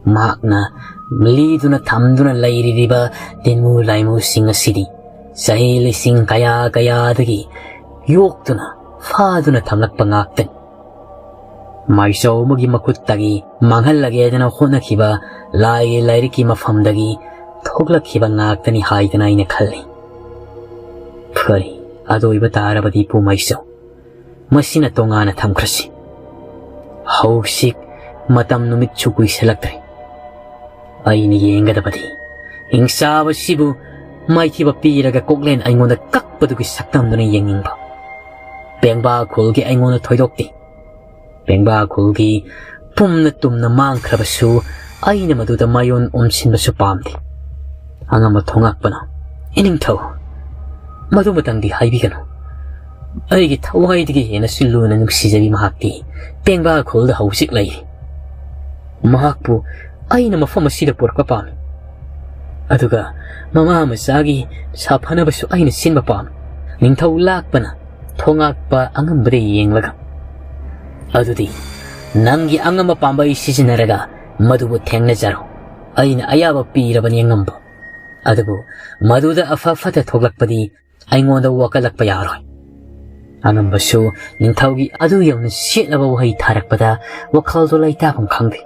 ꯃꯍꯥꯛꯅ ꯂꯤꯗꯨꯅ ꯊꯝꯗꯨꯅ ꯂꯩꯔꯤꯕ ꯇꯤꯟꯃꯨ ꯂꯥꯏꯃꯨꯁꯤꯡ ꯑꯁꯤꯗꯤ ꯆꯍꯤ ꯂꯤꯁꯤꯡ ꯀꯌꯥ ꯀꯌꯥꯗꯒꯤ ꯌꯣꯛꯇꯨꯅ ꯐꯥꯗꯨꯅ ꯊꯝꯂꯛꯄ ꯉꯥꯛꯇꯅꯤ꯫ ꯃꯥꯏꯆꯧ ꯑꯃꯒꯤ ꯃꯈꯨꯠꯇꯒꯤ ꯃꯥꯡꯍꯜꯂꯒꯦꯗꯅ ꯍꯣꯠꯅꯈꯤꯕ ꯂꯥꯏꯒꯤ ꯂꯥꯏꯔꯤꯛꯀꯤ ꯃꯐꯝꯗꯒꯤ ꯊꯣꯛꯂꯛꯈꯤꯕ ꯉꯥꯛꯇꯅꯤ ꯍꯥꯏꯗꯅ ꯑꯩꯅ ꯈꯜꯂꯤ꯫ ꯐꯔꯦ, ꯑꯗꯨ ꯑꯣꯏꯕ ꯇꯥꯔꯕꯗꯤ ꯏꯄꯨ ꯃꯥꯏꯆꯧ, ꯃꯁꯤꯅ ꯇꯣꯉꯥꯟꯅ ꯊꯝꯈ꯭ꯔꯁꯤ꯫ ꯍꯧꯖꯤꯛ ꯃꯇꯝ ꯅꯨꯃꯤꯠꯁꯨ ꯀꯨꯏꯁꯜꯂꯛꯇ꯭ꯔꯦ꯫ ꯑꯩꯅ ꯌꯦꯡꯒꯗꯕꯗꯤ ꯍꯤꯡꯆꯥꯕꯁꯤꯕꯨ ꯃꯥꯏꯊꯤꯕ ꯄꯤꯔꯒ ꯀꯣꯛꯂꯦꯟ ꯑꯩꯉꯣꯟꯗ ꯀꯛꯄꯗꯨꯒꯤ ꯁꯛꯇꯝꯗꯨꯅ ꯌꯦꯡꯅꯤꯡꯕ꯫ ꯄꯦꯡꯕꯥ ꯈꯨꯜꯒꯤ ꯑꯩꯉꯣꯟꯗ ꯊꯣꯏꯗꯣꯛꯇꯦ꯫ ꯄꯦꯡꯕꯥ ꯈꯨꯜꯒꯤ ꯄꯨꯝꯅ ꯇꯨꯝꯅ ꯃꯥꯡꯈ꯭ꯔꯕꯁꯨ ꯑꯩꯅ ꯃꯗꯨꯗ ꯃꯥꯌꯣꯟ ꯑꯣꯟꯁꯤꯟꯕꯁꯨ ꯄꯥꯝꯗꯦ꯫ ꯑꯉꯝꯕ ꯊꯣꯉꯥꯛꯄꯅ, "ꯏꯅꯤꯡꯊꯧ, ꯃꯗꯨꯃꯇꯪꯗꯤ ꯍꯥꯏꯕꯤꯒꯅꯨ꯫ ꯑꯩꯒꯤ ꯊꯋꯥꯏꯗꯒꯤ ꯍꯦꯟꯅꯁꯨ ꯂꯨꯅ ꯅꯨꯡꯁꯤꯖꯕꯤ ꯃꯍꯥꯛꯇꯤ ꯄꯦꯡꯕꯥ ꯈꯨꯜꯗ ꯍꯧꯖꯤꯛ ꯂꯩꯔꯤ꯫ ꯃꯍꯥꯛꯄꯨ ꯑꯩꯅ ꯃꯐꯝ ꯑꯁꯤꯗ ꯄꯨꯔꯛꯄ ꯄꯥꯝꯃꯤ꯫ ꯑꯗꯨꯒ ꯃꯃꯥ ꯃꯆꯥꯒꯤ ꯁꯥꯐꯅꯕꯁꯨ ꯑꯩꯅ ꯁꯤꯟꯕ ꯄꯥꯝꯃꯤ꯫" ꯅꯤꯡꯊꯧ ꯂꯥꯛꯄꯅ ꯊꯣꯉꯥꯛꯄ ꯑꯉꯝꯕꯗ ꯌꯦꯡꯂꯒ, "ꯑꯗꯨꯗꯤ ꯅꯪꯒꯤ ꯑꯉꯝꯕ ꯄꯥꯝꯕꯩ ꯁꯤꯖꯤꯟꯅꯔꯒ ꯃꯗꯨꯕꯨ ꯊꯦꯡꯅꯖꯔꯣ꯫ ꯑꯩꯅ ꯑꯌꯥꯕ ꯄꯤꯔꯕꯅꯤ ꯑꯉꯝꯕ꯫ ꯑꯗꯨꯕꯨ ꯃꯗꯨꯗ ꯑꯐ ꯐꯠꯇ ꯊꯣꯛꯂꯛꯄꯗꯤ ꯑꯩꯉꯣꯟꯗ ꯋꯥꯀꯠꯂꯛꯄ ꯌꯥꯔꯣꯏ꯫" ꯑꯉꯝꯕꯁꯨ ꯅꯤꯡꯊꯧꯒꯤ ꯑꯗꯨ ꯌꯧꯅ ꯁꯤꯠꯂꯕ ꯋꯥꯍꯩ ꯊꯥꯔꯛꯄꯗ ꯋꯥꯈꯜꯗꯣ ꯂꯩꯇꯥꯐꯝ ꯈꯪꯗꯦ꯫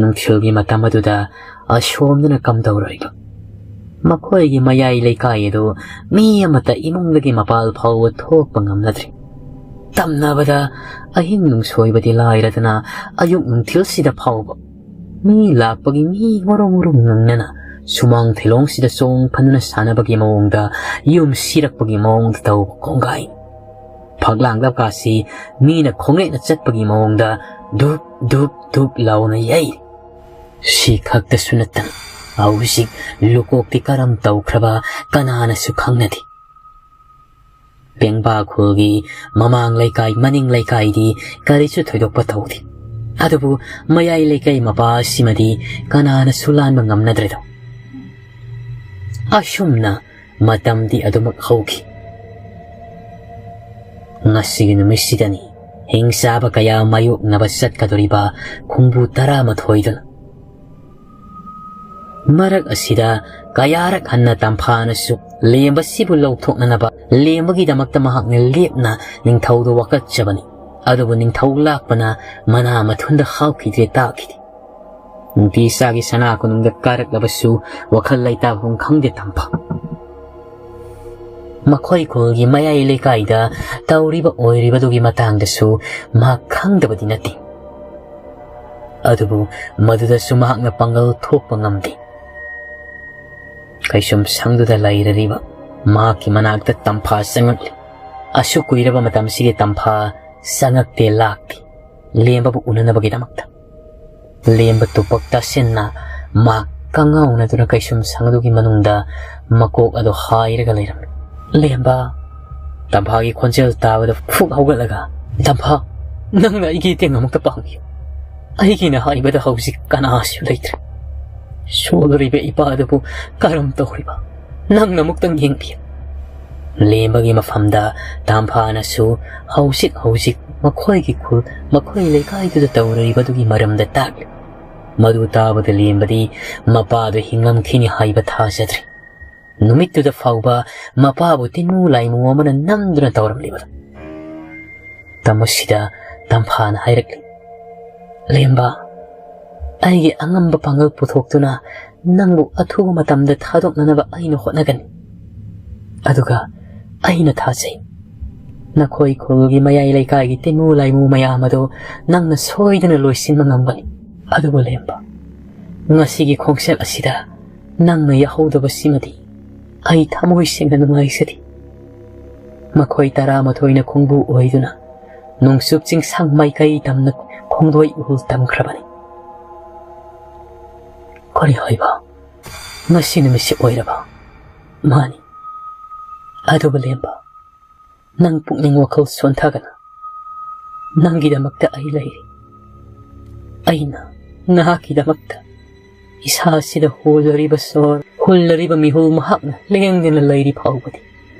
ꯅꯨꯡꯊꯤꯜꯒꯤ ꯃꯇꯝ ꯑꯗꯨꯗ ꯑꯁꯣꯝꯗꯅ ꯀꯝꯗꯧꯔꯣꯏꯕ? ꯃꯈꯣꯏꯒꯤ ꯃꯌꯥꯏ ꯂꯩꯀꯥꯏ ꯑꯗꯨ ꯃꯤ ꯑꯃꯠꯇ ꯏꯃꯨꯡꯗꯒꯤ ꯃꯄꯥꯜ ꯐꯥꯎꯕ ꯊꯣꯛꯄ ꯉꯝꯅꯗ꯭ꯔꯤ꯫ ꯇꯝꯅꯕꯗ ꯑꯍꯤꯡ ꯅꯨꯡꯁꯣꯏꯕꯗꯤ ꯂꯥꯏꯔꯗꯅ ꯑꯌꯨꯛ ꯅꯨꯡꯊꯤꯜꯁꯤꯗ ꯐꯥꯎꯕ ꯃꯤ ꯂꯥꯛꯄꯒꯤ ꯃꯤ ꯃꯔꯨꯝ ꯃꯔꯨꯝ ꯉꯪꯅꯅ ꯁꯨꯃꯥꯡ ꯊꯤꯂꯣꯡꯁꯤꯗ ꯆꯣꯡ ꯐꯟꯗꯨꯅ ꯁꯥꯟꯅꯕꯒꯤ ꯃꯑꯣꯡꯗ ꯌꯨꯝ ꯁꯤꯔꯛꯄꯒꯤ ꯃꯑꯣꯡꯗ ꯇꯧꯕ ꯀꯣꯡꯒꯥꯏ꯫ ꯐꯛꯂꯥꯡꯗ ꯀꯥꯁꯤ ꯃꯤꯅ ꯈꯣꯡꯅꯦꯠꯅ ꯆꯠꯄꯒꯤ ꯃꯑꯣꯡꯗ ꯙꯨꯞ ꯙꯨꯞ ꯙꯨꯞ ꯂꯥꯎꯅ ꯌꯩ꯫ ꯁꯤ ꯈꯛꯇꯁꯨ ꯅꯠꯇꯅ ꯍꯧꯖꯤꯛ ꯂꯨꯀꯣꯛꯇꯤ ꯀꯔꯝ ꯇꯧꯈ꯭ꯔꯕ ꯀꯅꯥꯅꯁꯨ ꯈꯪꯅꯗꯦ꯫ ꯄꯦꯡꯕꯥ ꯈꯨꯜꯒꯤ ꯃꯃꯥꯡ ꯂꯩꯀꯥꯏ, ꯃꯅꯤꯡ ꯂꯩꯀꯥꯏꯗꯤ ꯀꯔꯤꯁꯨ ꯊꯣꯏꯗꯣꯛꯄ ꯇꯧꯗꯦ꯫ ꯑꯗꯨꯕꯨ ꯃꯌꯥꯏ ꯂꯩꯀꯥꯏ ꯃꯄꯥ ꯑꯁꯤꯃꯗꯤ ꯀꯅꯥꯅꯁꯨ ꯂꯥꯟꯕ ꯉꯝꯅꯗ꯭ꯔꯦꯗꯣ꯫ ꯑꯁꯨꯝꯅ ꯃꯇꯝꯗꯤ ꯑꯗꯨꯃꯛ ꯍꯧꯈꯤ꯫ ꯉꯁꯤꯒꯤ ꯅꯨꯃꯤꯠꯁꯤꯗꯅꯤ ꯍꯤꯡꯆꯥꯕ ꯀꯌꯥ ꯃꯥꯌꯣꯛꯅꯕ ꯆꯠꯀꯗꯧꯔꯤꯕ ꯈꯣꯡꯕꯨ ꯇꯔꯥꯃꯥꯊꯣꯏꯗꯨꯅ꯫ ꯃꯔꯛ ꯑꯁꯤꯗ ꯀꯌꯥꯔꯛ ꯍꯟꯅ ꯇꯝꯐꯥꯅꯁꯨ ꯂꯦꯝꯕꯁꯤꯕꯨ ꯂꯧꯊꯣꯛꯅꯅꯕ ꯂꯦꯝꯕꯒꯤꯗꯃꯛꯇ ꯃꯍꯥꯛꯅ ꯂꯦꯞꯅ ꯅꯤꯡꯊꯧꯗ ꯋꯥꯀꯠꯆꯕꯅꯤ꯫ ꯑꯗꯨꯕꯨ ꯅꯤꯡꯊꯧ ꯂꯥꯛꯄꯅ ꯃꯅꯥ ꯃꯊꯨꯟꯗ ꯍꯥꯞꯈꯤꯗ꯭ꯔꯦ, ꯇꯥꯛꯈꯤꯗꯦ꯫ ꯅꯨꯡꯇꯤ ꯆꯥꯒꯤ ꯁꯅꯥ ꯀꯣꯅꯨꯡꯗ ꯀꯥꯔꯛꯂꯕꯁꯨ ꯋꯥꯈꯜ ꯂꯩꯇꯥꯐꯝ ꯈꯪꯗꯦ ꯇꯝꯐꯥ꯫ ꯃꯈꯣꯏ ꯈꯨꯜꯒꯤ ꯃꯌꯥꯏ ꯂꯩꯀꯥꯏꯗ ꯇꯧꯔꯤꯕ ꯑꯣꯏꯔꯤꯕꯗꯨꯒꯤ ꯃꯇꯥꯡꯗꯁꯨ ꯃꯍꯥꯛ ꯈꯪꯗꯕꯗꯤ ꯅꯠꯇꯦ꯫ ꯑꯗꯨꯕꯨ ꯃꯗꯨꯗꯁꯨ ꯃꯍꯥꯛꯅ ꯄꯥꯡꯒꯜ ꯊꯣꯛꯄ ꯉꯝꯗꯦ꯫ ꯀꯩꯁꯨꯝ ꯁꯪꯗꯨꯗ ꯂꯩꯔꯔꯤꯕ ꯃꯍꯥꯛꯀꯤ ꯃꯅꯥꯛꯇ ꯇꯝꯐꯥ ꯆꯪꯉꯛꯂꯤ꯫ ꯑꯁꯨꯛ ꯀꯨꯏꯔꯕ ꯃꯇꯝꯁꯤꯒꯤ ꯇꯝꯐꯥ ꯆꯪꯉꯛꯇꯦ, ꯂꯥꯛꯇꯦ꯫ ꯂꯦꯝꯕꯕꯨ ꯎꯅꯅꯕꯒꯤꯗꯃꯛꯇ꯫ ꯂꯦꯝꯕ ꯇꯨꯄꯛ ꯇꯥꯁꯤꯟꯅ ꯃꯍꯥꯛ ꯀꯉꯥꯎꯅꯗꯨꯅ ꯀꯩꯁꯨꯝ ꯁꯪꯗꯨꯒꯤ ꯃꯅꯨꯡꯗ ꯃꯀꯣꯛ ꯑꯗꯨ ꯍꯥꯏꯔꯒ ꯂꯩꯔꯝꯃꯤ꯫ "ꯂꯦꯝꯕ!" ꯇꯝꯐꯥꯒꯤ ꯈꯣꯟꯖꯦꯜ ꯇꯥꯕꯗ ꯐꯨꯛ ꯍꯧꯒꯠꯂꯒ, "ꯇꯝꯐꯥ, ꯅꯪꯅ ꯑꯩꯒꯤ ꯏꯇꯦꯡ ꯑꯃꯨꯛꯇ ꯄꯥꯡꯕꯤꯌꯨ꯫ ꯑꯩꯒꯤꯅ ꯍꯥꯏꯕꯗ ꯍꯧꯖꯤꯛ ꯀꯅꯥꯁꯨ ꯂꯩꯇ꯭ꯔꯦ꯫ ꯁꯣꯜꯂꯨꯔꯤꯕ ꯏꯄꯥ ꯑꯗꯨꯕꯨ ꯀꯔꯝ ꯇꯧꯔꯤꯕ? ꯅꯪꯅ ꯑꯃꯨꯛꯇꯪ ꯌꯦꯡꯕꯤꯌꯨ꯫" ꯂꯦꯝꯕꯒꯤ ꯃꯐꯝꯗ ꯇꯝꯐꯥꯅꯁꯨ ꯍꯧꯖꯤꯛ ꯍꯧꯖꯤꯛ ꯃꯈꯣꯏꯒꯤ ꯈꯨꯜ, ꯃꯈꯣꯏ ꯂꯩꯀꯥꯏꯗꯨꯗ ꯇꯧꯔꯤꯕꯗꯨꯒꯤ ꯃꯔꯝꯗ ꯇꯥꯛꯂꯤ꯫ ꯃꯗꯨ ꯇꯥꯕꯗ ꯂꯦꯝꯕꯗꯤ ꯃꯄꯥꯗꯨ ꯍꯤꯡꯂꯝꯈꯤꯅꯤ ꯍꯥꯏꯕ ꯊꯥꯖꯗ꯭ꯔꯦ꯫ ꯅꯨꯃꯤꯠꯇꯨꯗ ꯐꯥꯎꯕ ꯃꯄꯥꯕꯨ ꯇꯤꯟꯃꯨ ꯂꯥꯏꯃꯨ ꯑꯃꯅ ꯅꯝꯗꯨꯅ ꯇꯧꯔꯝꯂꯤꯕꯗꯨ꯫ ꯇꯝꯕꯁꯤꯗ ꯇꯝꯐꯥꯅ ꯍꯥꯏꯔꯛꯂꯤ, "ꯂꯦꯝꯕ, ꯑꯩꯒꯤ ꯑꯉꯝꯕ ꯄꯥꯡꯒꯜ ꯄꯨꯊꯣꯛꯇꯨꯅ ꯅꯪꯕꯨ ꯑꯊꯨꯕ ꯃꯇꯝꯗ ꯊꯥꯗꯣꯛꯅꯅꯕ ꯑꯩꯅ ꯍꯣꯠꯅꯒꯅꯤ꯫ ꯑꯗꯨꯒ ꯑꯩꯅ ꯊꯥꯖꯩ, ꯅꯈꯣꯏ ꯈꯨꯜꯒꯤ ꯃꯌꯥꯏ ꯂꯩꯀꯥꯏꯒꯤ ꯇꯤꯟꯃꯨ ꯂꯥꯏꯃꯨ ꯃꯌꯥꯝ ꯑꯗꯨ ꯅꯪꯅ ꯁꯣꯏꯗꯅ ꯂꯣꯏꯁꯤꯟꯕ ꯉꯝꯒꯅꯤ꯫ ꯑꯗꯨꯕꯨ ꯂꯦꯝꯕ, ꯉꯁꯤꯒꯤ ꯈꯣꯡꯆꯠ ꯑꯁꯤꯗ ꯅꯪꯅ ꯌꯥꯍꯧꯗꯕꯁꯤꯃꯗꯤ ꯑꯩ ꯊꯃꯣꯏ ꯁꯦꯡꯅ ꯅꯨꯡꯉꯥꯏꯖꯗꯦ꯫" ꯃꯈꯣꯏ ꯇꯔꯥꯃꯥꯊꯣꯏꯅ ꯈꯣꯡꯕꯨ ꯑꯣꯏꯗꯨꯅ ꯅꯣꯡꯆꯨꯞ ꯆꯤꯡꯁꯥꯡ ꯃꯥꯏꯀꯩ ꯇꯝꯅ ꯈꯣꯡꯗꯣꯏ ꯎꯍꯨꯜ ꯇꯝꯈ꯭ꯔꯕꯅꯤ꯫ "ꯀꯔꯤ ꯍꯥꯏꯕ? ꯉꯁꯤ ꯅꯨꯃꯤꯠꯁꯤ ꯑꯣꯏꯔꯕ? ꯃꯥꯅꯤ꯫ ꯑꯗꯨꯕꯨ ꯂꯦꯝꯕ, ꯅꯪ ꯄꯨꯛꯅꯤꯡ ꯋꯥꯈꯜ ꯁꯣꯟꯊꯒꯅꯨ꯫ ꯅꯪꯒꯤꯗꯃꯛꯇ ꯑꯩ ꯂꯩꯔꯤ꯫ ꯑꯩꯅ ꯅꯍꯥꯛꯀꯤꯗꯃꯛꯇ ꯏꯁꯥꯁꯤꯗ ꯍꯣꯜꯂꯔꯤꯕ ꯁꯣꯔ, ꯍꯨꯜꯂꯔꯤꯕ ꯃꯤꯍꯨꯜ ꯃꯍꯥꯛꯅ ꯂꯦꯡꯗꯅ ꯂꯩꯔꯤ ꯐꯥꯎꯕꯗꯤ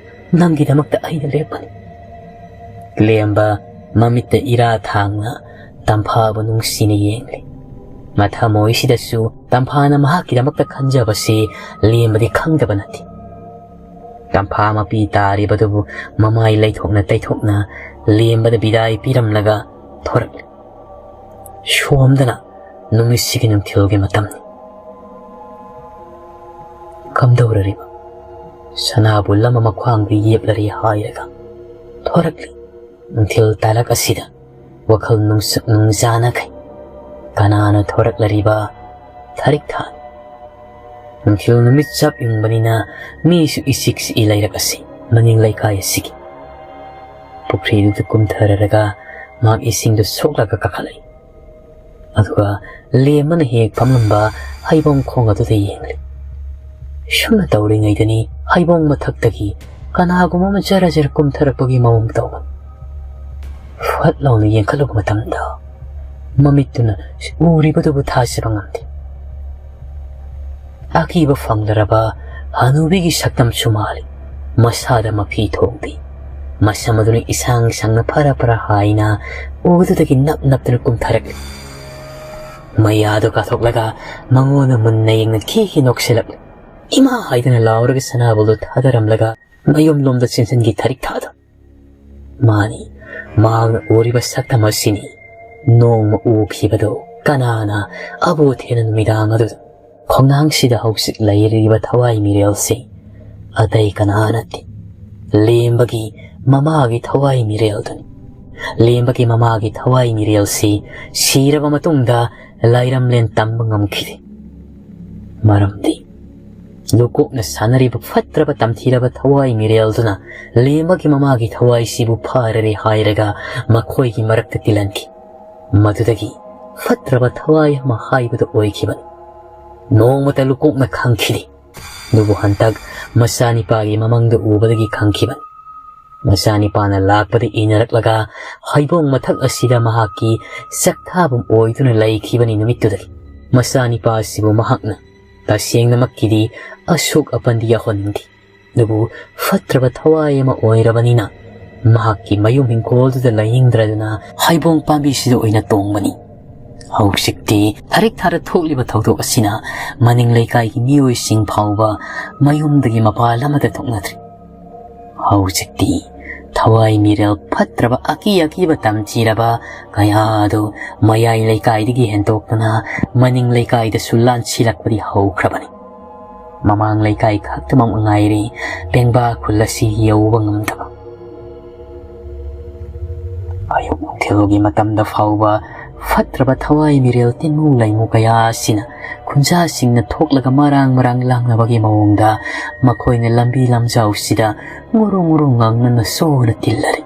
ꯅꯪꯒꯤꯗꯃꯛꯇ ꯑꯩꯅ ꯂꯦꯞꯄꯅꯤ꯫ ꯂꯦꯝꯕ ꯃꯃꯤꯠꯇ ꯏꯔꯥ ꯊꯥꯡꯅ ꯇꯝꯐꯥꯕꯨ ꯅꯨꯡꯁꯤꯅ ꯌꯦꯡꯂꯤ꯫ ꯃꯊꯃꯣꯏꯁꯤꯗꯁꯨ ꯇꯝꯐꯥꯅ ꯃꯍꯥꯛꯀꯤꯗꯃꯛꯇ ꯈꯟꯖꯕꯁꯤ ꯂꯦꯝꯕꯗꯤ ꯈꯪꯗꯕ ꯅꯠꯇꯦ꯫ ꯇꯝꯐꯥ ꯃꯄꯤ ꯇꯥꯔꯤꯕꯗꯨꯕꯨ ꯃꯃꯥꯏ ꯂꯩꯊꯣꯛꯅ ꯇꯩꯊꯣꯛꯅ ꯂꯦꯝꯕꯗ ꯕꯤꯗꯥꯏ ꯄꯤꯔꯝꯂꯒ ꯊꯣꯔꯛꯂꯤ꯫ ꯁꯣꯝꯗꯅ ꯅꯨꯃꯤꯠꯁꯤꯒꯤ ꯅꯨꯡꯊꯤꯜꯒꯤ ꯃꯇꯝꯅꯤ꯫ ꯀꯝꯗꯧꯔꯔꯤꯕ ꯁꯅꯥꯕꯨꯜ ꯑꯃ ꯃꯈ꯭ꯋꯥꯡꯗ ꯌꯦꯞꯂꯔꯤ ꯍꯥꯏꯔꯒ ꯊꯣꯔꯛꯂꯤ꯫ ꯅꯨꯡꯊꯤꯜ ꯇꯥꯂꯛ ꯑꯁꯤꯗ ꯋꯥꯈꯜ ꯅꯨꯡꯁꯨꯛ ꯅꯨꯡꯖꯥꯅꯈꯩ ꯀꯅꯥꯅ ꯊꯣꯔꯛꯂꯔꯤꯕ ꯊꯔꯤꯛ ꯊꯥꯅꯤ? ꯅꯨꯡꯊꯤꯜ ꯅꯨꯃꯤꯠ ꯆꯞ ꯌꯨꯡꯕꯅꯤꯅ ꯃꯤꯁꯨ ꯏꯆꯤꯛ ꯆꯤꯛꯏ ꯂꯩꯔꯛ ꯑꯁꯤ ꯃꯅꯤꯡ ꯂꯩꯀꯥꯏ ꯑꯁꯤꯒꯤ꯫ ꯄꯨꯈ꯭ꯔꯤꯗꯨꯗ ꯀꯨꯝꯊꯔꯔꯒ ꯃꯍꯥꯛ ꯏꯁꯤꯡꯗꯨ ꯁꯣꯛꯂꯒ ꯀꯥꯈꯠꯂꯛꯏ꯫ ꯑꯗꯨꯒ ꯂꯦꯝꯕꯅ ꯍꯦꯛ ꯐꯝꯂꯝꯕ ꯍꯩꯕꯣꯡ ꯈꯣꯡ ꯑꯗꯨꯗ ꯌꯦꯡꯂꯤ꯫ ꯁꯨꯝꯅ ꯇꯧꯔꯤꯉꯩꯗꯅꯤ ꯍꯩꯕꯣꯡ ꯃꯊꯛꯇꯒꯤ ꯀꯅꯥꯒꯨꯝꯕ ꯑꯃ ꯖꯔ ꯖꯔ ꯀꯨꯝꯊꯔꯛꯄꯒꯤ ꯃꯑꯣꯡ ꯇꯧꯕ꯫ ꯐꯠ ꯂꯥꯎꯅ ꯌꯦꯡꯈꯠꯂꯨꯕ ꯃꯇꯝꯗ ꯃꯃꯤꯠꯇꯨꯅ ꯎꯔꯤꯕꯗꯨꯕꯨ ꯊꯥꯖꯕ ꯉꯝꯗꯦ꯫ ꯑꯀꯤꯕ ꯐꯪꯂꯔꯕ ꯍꯅꯨꯕꯤꯒꯤ ꯁꯛꯇꯝꯁꯨ ꯃꯥꯜꯂꯤ꯫ ꯃꯁꯥꯗ ꯃꯐꯤ ꯊꯣꯡꯕꯤ, ꯃꯁꯝ ꯑꯗꯨꯅ ꯏꯁꯥꯡ ꯁꯥꯡꯅ ꯐꯔ ꯐꯔ ꯍꯥꯏꯅ ꯎꯗꯨꯗꯒꯤ ꯅꯞ ꯅꯞꯇꯨꯅ ꯀꯨꯝꯊꯔꯛꯂꯤ꯫ ꯃꯌꯥꯗꯨ ꯀꯥꯊꯣꯛꯂꯒ ꯃꯉꯣꯟꯗ ꯃꯨꯟꯅ ꯌꯦꯡꯅ ꯈꯤ ꯈꯤ ꯅꯣꯛꯁꯤꯜꯂꯛꯂꯤ꯫ "ꯏꯃꯥ!" ꯍꯥꯏꯗꯨꯅ ꯂꯥꯎꯔꯒ ꯁꯅꯥꯕꯨꯜꯗꯨ ꯊꯥꯗꯔꯝꯂꯒ ꯃꯌꯨꯝꯂꯣꯝꯗ ꯆꯦꯟꯁꯤꯟꯈꯤ ꯊꯔꯤꯛ ꯊꯥꯗꯨ꯫ ꯃꯥꯅꯤ, ꯃꯍꯥꯛꯅ ꯎꯔꯤꯕ ꯁꯛꯇꯝ ꯑꯁꯤꯅꯤ ꯅꯣꯡꯃ ꯎꯈꯤꯕꯗꯨ꯫ ꯀꯅꯥꯅ ꯑꯕꯨ ꯊꯦꯅ ꯅꯨꯃꯤꯗꯥꯡ ꯑꯗꯨꯗ? ꯈꯣꯡꯅꯥꯡꯁꯤꯗ ꯍꯧꯖꯤꯛ ꯂꯩꯔꯤꯕ ꯊꯋꯥꯏ ꯃꯤꯔꯦꯜꯁꯤ ꯑꯇꯩ ꯀꯅꯥ ꯅꯠꯇꯦ, ꯂꯦꯝꯕꯒꯤ ꯃꯃꯥꯒꯤ ꯊꯋꯥꯏ ꯃꯤꯔꯦꯜꯗꯨꯅꯤ꯫ ꯂꯦꯝꯕꯒꯤ ꯃꯃꯥꯒꯤ ꯊꯋꯥꯏ ꯃꯤꯔꯦꯜꯁꯤ ꯁꯤꯔꯕ ꯃꯇꯨꯡꯗ ꯂꯥꯏꯔꯝꯂꯦꯟ ꯇꯝꯕ ꯉꯝꯈꯤꯗꯦ꯫ ꯃꯔꯝꯗꯤ ꯂꯨꯀꯣꯛꯅ ꯁꯥꯟꯅꯔꯤꯕ ꯐꯠꯇ꯭ꯔꯕ ꯇꯝꯊꯤꯔꯕ ꯊꯋꯥꯏ ꯃꯤꯔꯦꯜꯗꯨꯅ ꯂꯦꯝꯕꯒꯤ ꯃꯃꯥꯒꯤ ꯊꯋꯥꯏꯁꯤꯕꯨ ꯐꯥꯔꯔꯦ ꯍꯥꯏꯔꯒ ꯃꯈꯣꯏꯒꯤ ꯃꯔꯛꯇ ꯇꯤꯜꯍꯟꯈꯤ꯫ ꯃꯗꯨꯗꯒꯤ ꯐꯠꯇ꯭ꯔꯕ ꯊꯋꯥꯏ ꯑꯃ ꯍꯥꯏꯕꯗꯨ ꯑꯣꯏꯈꯤꯕꯅꯤ꯫ ꯅꯣꯡꯃꯇ ꯂꯨꯀꯣꯛꯅ ꯈꯪꯈꯤꯗꯦ꯫ ꯑꯗꯨꯕꯨ ꯍꯟꯇꯛ ꯃꯆꯥꯅꯤꯄꯥꯒꯤ ꯃꯃꯪꯗ ꯎꯕꯗꯒꯤ ꯈꯪꯈꯤꯕꯅꯤ꯫ ꯃꯆꯥꯅꯤꯄꯥꯅ ꯂꯥꯛꯄꯗ ꯏꯟꯅꯔꯛꯂꯒ ꯍꯩꯕꯣꯡ ꯃꯊꯛ ꯑꯁꯤꯗ ꯃꯍꯥꯛꯀꯤ ꯆꯥꯛꯊꯥꯐꯝ ꯑꯣꯏꯗꯨꯅ ꯂꯩꯈꯤꯕꯅꯤ꯫ ꯅꯨꯃꯤꯠꯇꯨꯗꯒꯤ ꯃꯆꯥꯅꯤꯄꯥ ꯑꯁꯤꯕꯨ ꯃꯍꯥꯛꯅ ꯇꯁꯦꯡꯅꯃꯛꯀꯤꯗꯤ ꯑꯁꯣꯛ ꯑꯄꯟꯗꯤ ꯌꯥꯎꯍꯟꯅꯤꯡꯗꯦ꯫ ꯑꯗꯨꯕꯨ ꯐꯠꯇ꯭ꯔꯕ ꯊꯋꯥꯏ ꯑꯃ ꯑꯣꯏꯔꯕꯅꯤꯅ ꯃꯍꯥꯛꯀꯤ ꯃꯌꯨꯝ ꯍꯤꯡꯈꯣꯜꯗꯨꯗ ꯂꯥꯌꯦꯡꯗ꯭ꯔꯗꯨꯅ ꯍꯩꯕꯣꯡ ꯄꯥꯝꯕꯤꯁꯤꯗ ꯑꯣꯏꯅ ꯇꯣꯡꯕꯅꯤ꯫ ꯍꯧꯖꯤꯛꯇꯤ ꯊꯥꯔꯤꯛ ꯊꯥꯔ ꯊꯣꯛꯂꯤꯕ ꯊꯧꯗꯣꯛ ꯑꯁꯤꯅ ꯃꯅꯤꯡ ꯂꯩꯀꯥꯏꯒꯤ ꯃꯤꯑꯣꯏꯁꯤꯡ ꯐꯥꯎꯕ ꯃꯌꯨꯝꯗꯒꯤ ꯃꯄꯥꯜ ꯑꯃꯗ ꯊꯣꯛꯅꯗ꯭ꯔꯤ꯫ ꯍꯧꯖꯤꯛꯇꯤ ꯊꯋꯥꯏ ꯃꯤꯔꯦꯜ ꯐꯠꯇ꯭ꯔꯕ ꯑꯀꯤ ꯑꯀꯤꯕ ꯇꯝꯊꯤꯔꯕ ꯀꯌꯥ ꯑꯗꯨ ꯃꯌꯥꯏ ꯂꯩꯀꯥꯏꯗꯒꯤ ꯍꯦꯟꯗꯣꯛꯇꯨꯅ ꯃꯅꯤꯡ ꯂꯩꯀꯥꯏꯗꯁꯨ ꯂꯥꯟꯁꯤꯜꯂꯛꯄꯗꯤ ꯍꯧꯈ꯭ꯔꯕꯅꯤ꯫ ꯃꯃꯥꯡ ꯂꯩꯀꯥꯏ ꯈꯛꯇꯃꯛ ꯉꯥꯏꯔꯦ ꯄꯦꯡꯕꯥ ꯈꯨꯜ ꯑꯁꯤ ꯌꯧꯕ ꯉꯝꯗꯕ꯫ ꯑꯌꯨꯛ ꯅꯨꯡꯊꯤꯜꯒꯤ ꯃꯇꯝꯗ ꯐꯥꯎꯕ ꯐꯠꯇ꯭ꯔꯕ ꯊꯋꯥꯏ ꯃꯤꯔꯦꯜ ꯇꯤꯟꯃꯨ ꯂꯩꯃꯨ ꯀꯌꯥ ꯑꯁꯤꯅ ꯈꯨꯟꯖꯥꯁꯤꯡꯅ ꯊꯣꯛꯂꯒ ꯃꯔꯥꯡ ꯃꯔꯥꯡ ꯂꯥꯡꯅꯕꯒꯤ ꯃꯑꯣꯡꯗ ꯃꯈꯣꯏꯅ ꯂꯝꯕꯤ ꯂꯝꯖꯥꯎꯁꯤꯗ ꯉꯨꯔꯨ ꯉꯨꯔꯨ ꯉꯪꯅꯅ ꯁꯣꯛꯅ ꯇꯤꯜꯂꯔꯤ꯫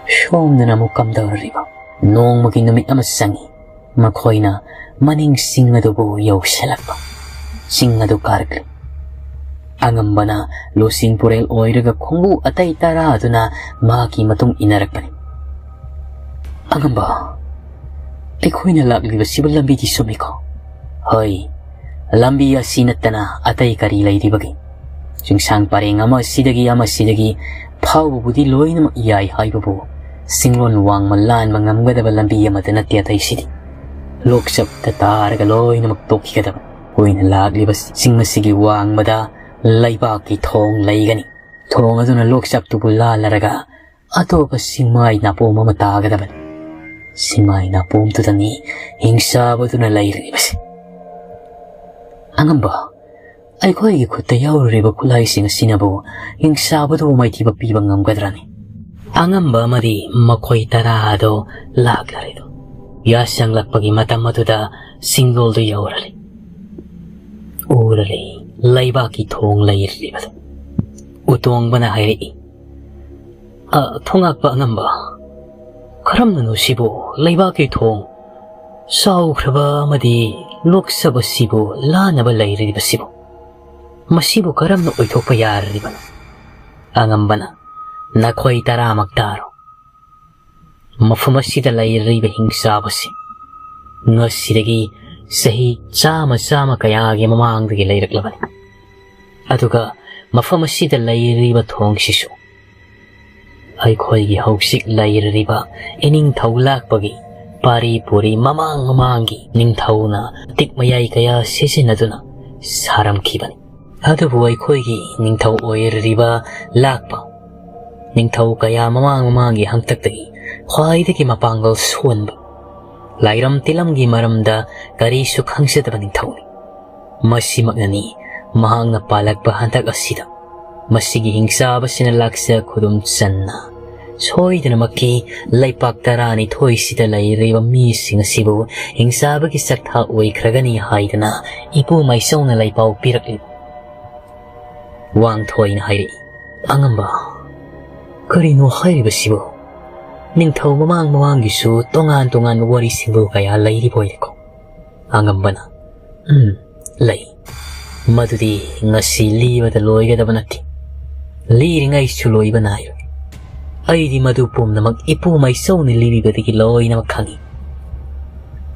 ꯁꯣꯝꯗꯅ ꯑꯃꯨꯛ ꯀꯝꯗꯧꯔꯤꯕ? ꯅꯣꯡꯃꯒꯤ ꯅꯨꯃꯤꯠ ꯑꯃ ꯆꯪꯏ꯫ ꯃꯈꯣꯏꯅ ꯃꯅꯤꯡ ꯆꯤꯡ ꯑꯗꯨꯕꯨ ꯌꯧꯁꯤꯜꯂꯛꯄ꯫ ꯆꯤꯡ ꯑꯗꯨ ꯀꯥꯔꯛꯂꯤ꯫ ꯑꯉꯝꯕꯅ ꯂꯨꯆꯤꯡ ꯄꯨꯔꯦꯜ ꯑꯣꯏꯔꯒ ꯈꯣꯡꯕꯨ ꯑꯇꯩ ꯇꯔꯥ ꯑꯗꯨꯅ ꯃꯍꯥꯛꯀꯤ ꯃꯇꯨꯡ ꯏꯟꯅꯔꯛꯄꯅꯤ꯫ "ꯑꯉꯝꯕ, ꯑꯩꯈꯣꯏꯅ ꯂꯥꯛꯂꯤꯕꯁꯤꯕꯨ ꯂꯝꯕꯤꯗꯤ ꯆꯨꯝꯃꯤꯀꯣ?" "ꯍꯣꯏ, ꯂꯝꯕꯤ ꯑꯁꯤ ꯅꯠꯇꯅ ꯑꯇꯩ ꯀꯔꯤ ꯂꯩꯔꯤꯕꯒꯦ? ꯆꯤꯡꯁꯥꯡ ꯄꯔꯦꯡ ꯑꯃꯁꯤꯗꯒꯤ ꯑꯃꯁꯤꯗꯒꯤ ꯐꯥꯎꯕꯕꯨꯗꯤ ꯂꯣꯏꯅꯃꯛ ꯌꯥꯏ ꯍꯥꯏꯕꯕꯨ, ꯆꯤꯡꯂꯣꯟ ꯋꯥꯡꯃ ꯂꯥꯟꯕ ꯉꯝꯒꯗꯕ ꯂꯝꯕꯤ ꯑꯃꯠꯇ ꯅꯠꯇꯦ ꯑꯇꯩꯁꯤꯗꯤ꯫ ꯂꯣꯛꯆꯞꯇ ꯇꯥꯔꯒ ꯂꯣꯏꯅꯃꯛ ꯇꯣꯛꯈꯤꯒꯗꯕ꯫ ꯑꯩꯈꯣꯏꯅ ꯂꯥꯛꯂꯤꯕ ꯆꯤꯡ ꯑꯁꯤꯒꯤ ꯋꯥꯡꯃꯗ ꯂꯩꯕꯥꯛꯀꯤ ꯊꯣꯡ ꯂꯩꯒꯅꯤ꯫ ꯊꯣꯡ ꯑꯗꯨꯅ ꯂꯣꯛꯆꯞꯇꯨꯕꯨ ꯂꯥꯜꯂꯔꯒ ꯑꯇꯣꯞꯄ ꯆꯤꯡꯃꯥꯏ ꯅꯥꯄꯣꯝ ꯑꯃ ꯇꯥꯒꯗꯕꯅꯤ꯫ ꯆꯤꯡꯃꯥꯏ ꯅꯥꯄꯣꯝꯗꯨꯗꯅꯤ ꯍꯤꯡꯆꯥꯕꯗꯨꯅ ꯂꯩꯔꯤꯕꯁꯤ꯫" "ꯑꯉꯝꯕ, ꯑꯩꯈꯣꯏꯒꯤ ꯈꯨꯠꯇ ꯌꯥꯎꯔꯤꯕ ꯈꯨꯠꯂꯥꯏꯁꯤꯡ ꯑꯁꯤꯅꯕꯨ ꯍꯤꯡꯆꯥꯕꯗꯨꯕꯨ ꯃꯥꯏꯊꯤꯕ ꯄꯤꯕ ꯉꯝꯒꯗ꯭ꯔꯅꯤ?" ꯑꯉꯝꯕ ꯑꯃꯗꯤ ꯃꯈꯣꯏ ꯇꯔꯥ ꯑꯗꯨ ꯂꯥꯛꯂꯔꯦꯗꯣ꯫ ꯌꯥꯁꯪꯂꯛꯄꯒꯤ ꯃꯇꯝ ꯑꯗꯨꯗ ꯆꯤꯡꯗꯣꯜꯗꯨ ꯌꯧꯔꯔꯦ꯫ ꯎꯔꯔꯦ ꯂꯩꯕꯥꯛꯀꯤ ꯊꯣꯡ ꯂꯩꯔꯤꯕꯗꯨ꯫ ꯎꯇꯣꯡꯕꯅ ꯍꯥꯏꯔꯛꯏ, "ꯑ, ꯊꯣꯉꯥꯛꯄ ꯑꯉꯝꯕ, ꯀꯔꯝꯅꯅꯣ ꯁꯤꯕꯨ ꯂꯩꯕꯥꯛꯀꯤ ꯊꯣꯡ ꯆꯥꯎꯈ꯭ꯔꯕ ꯑꯃꯗꯤ ꯂꯣꯛꯁꯞ ꯑꯁꯤꯕꯨ ꯂꯥꯟꯅꯕ ꯂꯩꯔꯤꯕꯁꯤꯕꯨ? ꯃꯁꯤꯕꯨ ꯀꯔꯝꯅ ꯑꯣꯏꯊꯣꯛꯄ ꯌꯥꯔꯤꯕꯅꯣ? ꯑꯉꯝꯕꯅ, ꯅꯈꯣꯏ ꯇꯔꯥꯃꯛ ꯇꯥꯔꯣ꯫ ꯃꯐꯝ ꯑꯁꯤꯗ ꯂꯩꯔꯤꯕ ꯍꯤꯡꯆꯥꯕꯁꯤ ꯉꯁꯤꯗꯒꯤ ꯆꯍꯤ ꯆꯥꯝꯃ ꯆꯥꯝꯃ ꯀꯌꯥꯒꯤ ꯃꯃꯥꯡꯗꯒꯤ ꯂꯩꯔꯛꯂꯕꯅꯤ꯫ ꯑꯗꯨꯒ ꯃꯐꯝ ꯑꯁꯤꯗ ꯂꯩꯔꯤꯕ ꯊꯣꯡꯁꯤꯁꯨ ꯑꯩꯈꯣꯏꯒꯤ ꯍꯧꯖꯤꯛ ꯂꯩꯔꯤꯕ ꯏꯅꯤꯡꯊꯧ ꯂꯥꯛꯄꯒꯤ ꯄꯥꯔꯤ ꯄꯨꯔꯤ ꯃꯃꯥꯡ ꯃꯃꯥꯡꯒꯤ ꯅꯤꯡꯊꯧꯅ ꯃꯇꯤꯛ ꯃꯌꯥꯏ ꯀꯌꯥ ꯁꯤꯖꯤꯟꯅꯗꯨꯅ ꯁꯥꯔꯝꯈꯤꯕꯅꯤ꯫ ꯑꯗꯨꯕꯨ ꯑꯩꯈꯣꯏꯒꯤ ꯅꯤꯡꯊꯧ ꯑꯣꯏꯔꯤꯕ ꯂꯥꯛꯄ ꯅꯤꯡꯊꯧ ꯀꯌꯥ ꯃꯃꯥꯡ ꯃꯃꯥꯡꯒꯤ ꯍꯥꯛꯇꯛꯇꯒꯤ ꯈ꯭ꯋꯥꯏꯗꯒꯤ ꯃꯄꯥꯡꯒꯜ ꯁꯣꯟꯕ, ꯂꯥꯏꯔꯝ ꯇꯤꯂꯝꯒꯤ ꯃꯔꯝꯗ ꯀꯔꯤꯁꯨ ꯈꯪꯖꯗꯕ ꯅꯤꯡꯊꯧꯅꯤ꯫ ꯃꯁꯤꯃꯛꯅꯅꯤ ꯃꯍꯥꯛꯅ ꯄꯥꯜꯂꯛꯄ ꯍꯟꯗꯛ ꯑꯁꯤꯗ ꯃꯁꯤꯒꯤ ꯍꯤꯡꯆꯥꯕꯁꯤꯅ ꯂꯥꯛꯆ ꯈꯨꯗꯨꯝ ꯆꯟꯅ ꯁꯣꯏꯗꯅꯃꯛꯀꯤ ꯂꯩꯄꯥꯛ ꯇꯔꯥꯅꯤꯊꯣꯏꯁꯤꯗ ꯂꯩꯔꯤꯕ ꯃꯤꯁꯤꯡ ꯑꯁꯤꯕꯨ ꯍꯤꯡꯆꯥꯕꯒꯤ ꯆꯥꯛꯊꯥ ꯑꯣꯏꯈ꯭ꯔꯒꯅꯤ ꯍꯥꯏꯗꯅ ꯏꯄꯨ ꯃꯥꯏꯆꯧꯅ ꯂꯩꯄꯥꯎ ꯄꯤꯔꯛꯂꯤ꯫ ꯋꯥꯡꯊꯣꯏꯅ ꯍꯥꯏꯔꯛꯏ, "ꯑꯉꯝꯕ, ꯀꯔꯤꯅꯣ ꯍꯥꯏꯔꯤꯕꯁꯤꯕꯨ? ꯅꯤꯡꯊꯧ ꯃꯃꯥꯡ ꯃꯃꯥꯡꯒꯤꯁꯨ ꯇꯣꯉꯥꯟ ꯇꯣꯉꯥꯟꯕ ꯋꯥꯔꯤꯁꯤꯡꯕꯨ ꯀꯌꯥ ꯂꯩꯔꯤꯕ ꯑꯣꯏꯔꯦꯀꯣ?" ꯑꯉꯝꯕꯅ, "ꯎꯝ, ꯂꯩ꯫ ꯃꯗꯨꯗꯤ ꯉꯁꯤ ꯂꯤꯕꯗ ꯂꯣꯏꯒꯗꯕ ꯅꯠꯇꯦ꯫ ꯂꯤꯔꯤꯉꯩꯁꯨ ꯂꯣꯏꯕ ꯅꯥꯏꯔꯣꯏ꯫ ꯑꯩꯗꯤ ꯃꯗꯨ ꯄꯨꯝꯅꯃꯛ ꯏꯄꯨ ꯃꯥꯏꯆꯧꯅ ꯂꯤꯕꯤꯕꯗꯒꯤ ꯂꯣꯏꯅꯃꯛ ꯈꯪꯏ꯫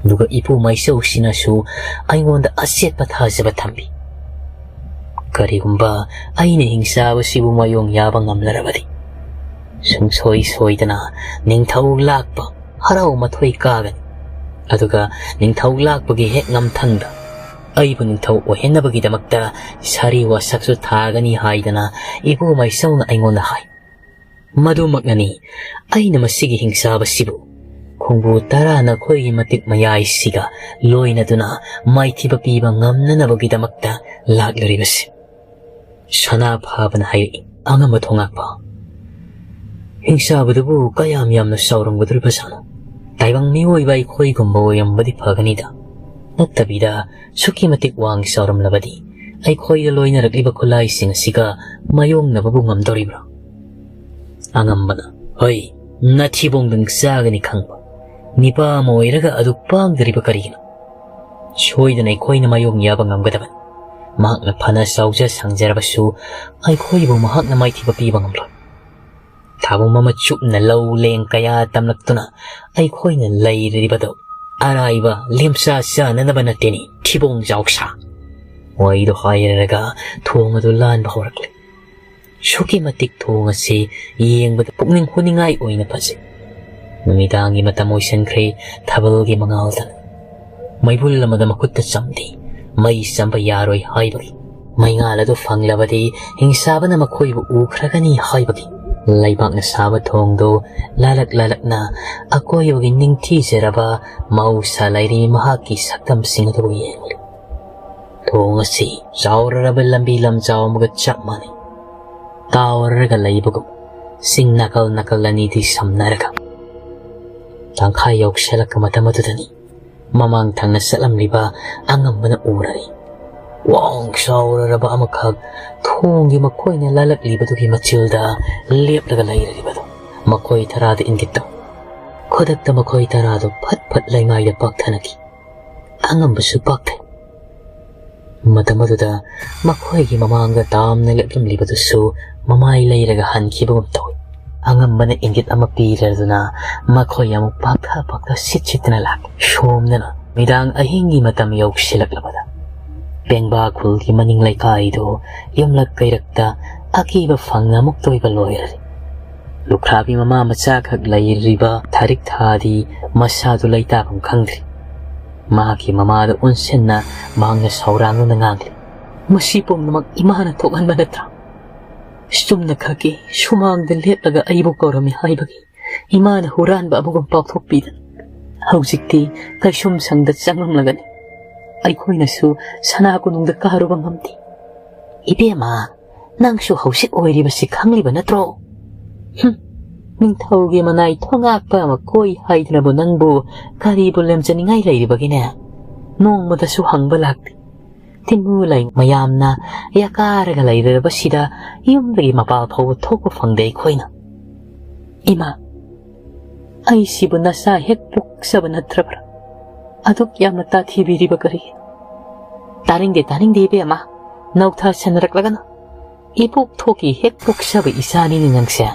ꯑꯗꯨꯒ ꯏꯄꯨ ꯃꯥꯏꯆꯧꯁꯤꯅꯁꯨ ꯑꯩꯉꯣꯟꯗ ꯑꯆꯦꯠꯄ ꯊꯥꯖꯕ ꯊꯝꯕꯤ꯫ ꯀꯔꯤꯒꯨꯝꯕ ꯑꯩꯅ ꯍꯤꯡꯆꯥꯕꯁꯤꯕꯨ ꯃꯥꯌꯣꯡ ꯌꯥꯕ ꯉꯝꯂꯔꯕꯗꯤ, ꯁꯨꯡꯁꯣꯏ ꯁꯣꯏꯗꯅ ꯅꯤꯡꯊꯧ ꯂꯥꯛꯄ ꯍꯔꯥꯎ ꯃꯊꯣꯏ ꯀꯥꯒꯅꯤ꯫ ꯑꯗꯨꯒ ꯅꯤꯡꯊꯧ ꯂꯥꯛꯄꯒꯤ ꯍꯦꯛ ꯉꯝꯊꯪꯗ ꯑꯩꯕꯨ ꯅꯤꯡꯊꯧ ꯑꯣꯏꯍꯟꯅꯕꯒꯤꯗꯃꯛꯇ ꯁꯥꯔꯤ ꯋꯥꯁꯛꯁꯨ ꯊꯥꯒꯅꯤ ꯍꯥꯏꯗꯅ ꯏꯄꯨ ꯃꯥꯏꯆꯧꯅ ꯑꯩꯉꯣꯟꯗ ꯍꯥꯏ꯫ ꯃꯗꯨꯃꯛꯅꯅꯤ ꯑꯩꯅ ꯃꯁꯤꯒꯤ ꯍꯤꯡꯆꯥꯕꯁꯤꯕꯨ ꯈꯣꯡꯕꯨ ꯇꯔꯥ ꯅꯈꯣꯏꯒꯤ ꯃꯇꯤꯛ ꯃꯌꯥꯏꯁꯤꯒ ꯂꯣꯏꯅꯗꯨꯅ ꯃꯥꯏꯊꯤꯕ ꯄꯤꯕ ꯉꯝꯅꯅꯕꯒꯤꯗꯃꯛꯇ ꯂꯥꯛꯂꯤꯕꯁꯤ꯫" ꯁꯅꯥ ꯐꯥꯕꯅ ꯍꯥꯏꯔꯛꯏ, "ꯑꯉꯝꯕ ꯊꯣꯉꯥꯛꯄ, ꯍꯤꯡꯆꯥꯕꯗꯨꯕꯨ ꯀꯌꯥꯝ ꯌꯥꯝꯅ ꯆꯥꯎꯔꯝꯒꯗꯧꯔꯤꯕꯖꯥꯠꯅꯣ? ꯇꯥꯏꯕꯪ ꯃꯤꯑꯣꯏꯕ ꯑꯩꯈꯣꯏꯒꯨꯝꯕ ꯑꯣꯏꯔꯝꯕꯗꯤ ꯐꯒꯅꯤꯗ꯫ ꯅꯠꯇꯕꯤꯗ ꯁꯨꯛꯀꯤ ꯃꯇꯤꯛ ꯋꯥꯡ ꯆꯥꯎꯔꯝꯂꯕꯗꯤ ꯑꯩꯈꯣꯏꯗ ꯂꯣꯏꯅꯔꯛꯂꯤꯕ ꯈꯨꯠꯂꯥꯏꯁꯤꯡ ꯑꯁꯤꯒ ꯃꯥꯌꯣꯛꯅꯕꯕꯨ ꯉꯝꯗꯧꯔꯤꯕ꯭ꯔꯥ?" ꯑꯉꯝꯕꯅ, "ꯍꯣꯏ, ꯅꯊꯤꯕꯣꯡꯗꯪ ꯆꯥꯒꯅꯤ ꯈꯪꯕ꯫ ꯅꯤꯄꯥ ꯑꯃ ꯑꯣꯏꯔꯒ ꯑꯗꯨ ꯄꯥꯡꯗ꯭ꯔꯤꯕ ꯀꯔꯤꯒꯤꯅꯣ? ꯁꯣꯏꯗꯅ ꯑꯩꯈꯣꯏꯅ ꯃꯥꯌꯣꯛ ꯌꯥꯕ ꯉꯝꯒꯗꯕꯅꯤ꯫ ꯃꯍꯥꯛꯅ ꯐꯅ ꯆꯥꯎꯖ ꯁꯥꯡꯖꯔꯕꯁꯨ ꯑꯩꯈꯣꯏꯕꯨ ꯃꯍꯥꯛꯅ ꯃꯥꯏꯊꯤꯕ ꯄꯤꯕ ꯉꯝꯂꯣꯏ꯫ ꯊꯥꯕꯨꯡ ꯑꯃ ꯆꯨꯞꯅ ꯂꯧ ꯂꯦꯡ ꯀꯌꯥ ꯇꯝꯂꯛꯇꯨꯅ ꯑꯩꯈꯣꯏꯅ ꯂꯩꯔꯤꯕꯗꯨ ꯑꯔꯥꯏꯕ ꯂꯦꯝꯆꯥ ꯆꯥꯅꯅꯕ ꯅꯠꯇꯦꯅꯤ, ꯊꯤꯕꯣꯡ ꯖꯥꯎꯁꯥ꯫ ꯋꯥꯍꯩꯗꯨ ꯍꯥꯏꯔꯒ ꯊꯣꯡ ꯑꯗꯨ ꯂꯥꯟꯕ ꯍꯧꯔꯛꯂꯦ꯫ ꯑꯁꯨꯛꯀꯤ ꯃꯇꯤꯛ ꯊꯣꯡ ꯑꯁꯤ ꯌꯦꯡꯕꯗ ꯄꯨꯛꯅꯤꯡ ꯍꯨꯅꯤꯡꯉꯥꯏ ꯑꯣꯏꯅ ꯐꯖꯩ꯫ ꯅꯨꯃꯤꯗꯥꯡꯒꯤ ꯃꯇꯝ ꯑꯣꯏꯁꯤꯟꯈ꯭ꯔꯦ, ꯊꯥꯕꯜꯒꯤ ꯃꯉꯥꯜꯗ ꯃꯩꯕꯨꯜ ꯑꯃꯗ ꯃꯈꯨꯠꯇ ꯆꯝꯂꯤ꯫ ꯃꯩ ꯆꯝꯕ ꯌꯥꯔꯣꯏ ꯍꯥꯏꯕꯒꯤ, ꯃꯩꯉꯥꯜ ꯑꯗꯨ ꯐꯪꯂꯕꯗꯤ ꯍꯤꯡꯆꯥꯕꯅ ꯃꯈꯣꯏꯕꯨ ꯎꯈ꯭ꯔꯒꯅꯤ ꯍꯥꯏꯕꯒꯤ꯫ ꯂꯩꯕꯥꯛꯅ ꯁꯥꯕ ꯊꯣꯡꯗꯨ ꯂꯥꯂꯛ ꯂꯥꯂꯛꯅ ꯑꯀꯣꯏꯕꯒꯤ ꯅꯤꯡꯊꯤꯖꯔꯕ ꯃꯍꯧꯁꯥ ꯂꯥꯏꯔꯤ ꯃꯍꯥꯛꯀꯤ ꯁꯛꯇꯝꯁꯤꯡ ꯑꯗꯨꯕꯨ ꯌꯦꯡꯂꯤ꯫ ꯊꯣꯡ ꯑꯁꯤ ꯆꯥꯎꯔꯔꯕ ꯂꯝꯕꯤ ꯂꯝꯖꯥꯎ ꯑꯃꯒ ꯆꯞ ꯃꯥꯟꯅꯩ꯫ ꯇꯥꯎꯔꯒ ꯂꯩꯕꯒꯨꯝ ꯆꯤꯡ ꯅꯥꯀꯜ ꯅꯥꯀꯜ ꯑꯅꯤꯗꯤ ꯁꯝꯅꯔꯒ ꯇꯪꯈꯥꯏ ꯌꯧꯁꯤꯜꯂꯛꯄ ꯃꯇꯝ ꯑꯗꯨꯗꯅꯤ ꯃꯃꯥꯡ ꯊꯪꯅ ꯆꯠꯂꯝꯂꯤꯕ ꯑꯉꯝꯕꯅ ꯎꯔꯔꯤ꯫ ꯋꯥꯡ ꯆꯥꯎꯔꯔꯕ ꯑꯃꯈꯛ ꯊꯣꯡꯒꯤ ꯃꯈꯣꯏꯅ ꯂꯥꯜꯂꯛꯂꯤꯕꯗꯨꯒꯤ ꯃꯆꯤꯜꯗ ꯂꯦꯞꯂꯒ ꯂꯩꯔꯔꯤꯕꯗꯨ ꯃꯈꯣꯏ ꯇꯔꯥꯗ ꯏꯪꯒꯤꯠ ꯇꯧ꯫ ꯈꯨꯗꯛꯇ ꯃꯈꯣꯏ ꯇꯔꯥꯗꯨ ꯐꯠ ꯐꯠ ꯂꯩꯃꯥꯏꯗ ꯄꯥꯛꯊꯅꯈꯤ꯫ ꯑꯉꯝꯕꯁꯨ ꯄꯥꯛꯊꯩ꯫ ꯃꯇꯝ ꯑꯗꯨꯗ ꯃꯈꯣꯏꯒꯤ ꯃꯃꯥꯡꯗ ꯇꯥꯝꯅ ꯂꯦꯞꯂꯝꯂꯤꯕꯗꯨꯁꯨ ꯃꯃꯥꯏ ꯂꯩꯔꯒ ꯍꯟꯈꯤꯕꯒꯨꯝ ꯇꯧꯏ꯫ ꯑꯉꯝꯕꯅ ꯏꯪꯒꯤꯠ ꯑꯃ ꯄꯤꯔꯗꯨꯅ ꯃꯈꯣꯏ ꯑꯃꯨꯛ ꯄꯥꯛꯊ ꯄꯥꯛꯊ ꯁꯤꯠ ꯁꯤꯠꯇꯅ ꯂꯥꯛꯏ꯫ ꯁꯣꯝꯗꯅ ꯅꯨꯃꯤꯗꯥꯡ ꯑꯍꯤꯡꯒꯤ ꯃꯇꯝ ꯌꯧꯁꯤꯜꯂꯛꯂꯕꯗ ꯄꯦꯡꯕꯥ ꯈꯨꯜꯒꯤ ꯃꯅꯤꯡ ꯂꯩꯀꯥꯏꯗꯨ ꯌꯨꯝꯂꯛ ꯀꯩꯔꯛꯇ ꯑꯀꯤꯕ ꯐꯪꯅ ꯑꯃꯨꯛ ꯇꯣꯏꯕ ꯂꯣꯏꯔꯔꯦ꯫ ꯂꯨꯈ꯭ꯔꯥꯕꯤ ꯃꯃꯥ ꯃꯆꯥꯈꯛ ꯂꯩꯔꯤꯕ ꯊꯥꯔꯤꯛ ꯊꯥꯗꯤ ꯃꯁꯥꯗꯨ ꯂꯩꯇꯥꯐꯝ ꯈꯪꯗ꯭ꯔꯤ꯫ ꯃꯍꯥꯛꯀꯤ ꯃꯃꯥꯗ ꯑꯣꯟꯁꯤꯟꯅ ꯃꯍꯥꯛꯅ ꯁꯧꯔꯥꯡꯗꯨꯅ ꯉꯥꯡꯂꯤ, "ꯃꯁꯤ ꯄꯨꯝꯅꯃꯛ ꯏꯃꯥꯅ ꯊꯣꯛꯍꯟꯕ ꯅꯠꯇ꯭ꯔꯥ? ꯆꯨꯝꯅ ꯈꯛꯀꯤ ꯁꯨꯃꯥꯡꯗ ꯂꯦꯞꯂꯒ ꯑꯩꯕꯨ ꯀꯧꯔꯝꯃꯤ ꯍꯥꯏꯕꯒꯤ ꯏꯃꯥꯅ ꯍꯨꯔꯥꯟꯕ ꯑꯃꯒꯨꯝ ꯄꯥꯎꯊꯣꯛꯄꯤꯗꯅ ꯍꯧꯖꯤꯛꯇꯤ ꯀꯩꯁꯨꯝ ꯁꯪꯗ ꯆꯪꯂꯝꯂꯒꯅꯤ꯫ ꯑꯩꯈꯣꯏꯅꯁꯨ ꯁꯅꯥ ꯀꯣꯅꯨꯡꯗ ꯀꯥꯔꯨꯕ ꯉꯝꯗꯦ꯫ ꯏꯕꯦꯝꯃ, ꯅꯪꯁꯨ ꯍꯧꯖꯤꯛ ꯑꯣꯏꯔꯤꯕꯁꯤ ꯈꯪꯂꯤꯕ ꯅꯠꯇ꯭ꯔꯣ? ꯍꯨꯝ, ꯅꯤꯡꯊꯧꯒꯤ ꯃꯅꯥꯏ ꯊꯣꯉꯥꯛꯄ ꯑꯃ ꯀꯣꯏ ꯍꯥꯏꯗꯅꯕꯨ ꯅꯪꯕꯨ ꯀꯔꯤꯕꯨ ꯂꯦꯝꯖꯅꯤꯡꯉꯥꯏ ꯂꯩꯔꯤꯕꯒꯤꯅꯦ? ꯅꯣꯡꯃꯗꯁꯨ ꯍꯪꯕ ꯂꯥꯛꯇꯦ꯫ ꯇꯤꯟꯃꯨ ꯂꯩ ꯃꯌꯥꯝꯅ ꯌꯥꯀꯥꯔꯒ ꯂꯩꯔꯕꯁꯤꯗ ꯌꯨꯝꯗꯒꯤ ꯃꯄꯥꯜ ꯐꯥꯎꯕ ꯊꯣꯛꯄ ꯐꯪꯗꯦ ꯑꯩꯈꯣꯏꯅ꯫ ꯏꯃꯥ, ꯑꯩꯁꯤꯕꯨ ꯅꯆꯥ ꯍꯦꯛ ꯄꯣꯛꯆꯕ ꯅꯠꯇ꯭ꯔꯕ꯭ꯔꯥ? ꯑꯗꯨꯛ ꯌꯥꯝꯅ ꯇꯥꯊꯤꯕꯤꯔꯤꯕ ꯀꯔꯤꯒꯤꯅꯣ? ꯇꯥꯅꯤꯡꯗꯦ, ꯇꯥꯅꯤꯡꯗꯦ, ꯏꯕꯦꯝꯃ꯫ ꯅꯧꯊ ꯁꯟꯅꯔꯛꯂꯒꯅꯨ꯫ ꯏꯄꯣꯛ ꯊꯣꯛꯀꯤ ꯍꯦꯛ ꯄꯣꯛꯆꯕ ꯏꯆꯥꯅꯤꯅꯦ ꯅꯪꯁꯦ꯫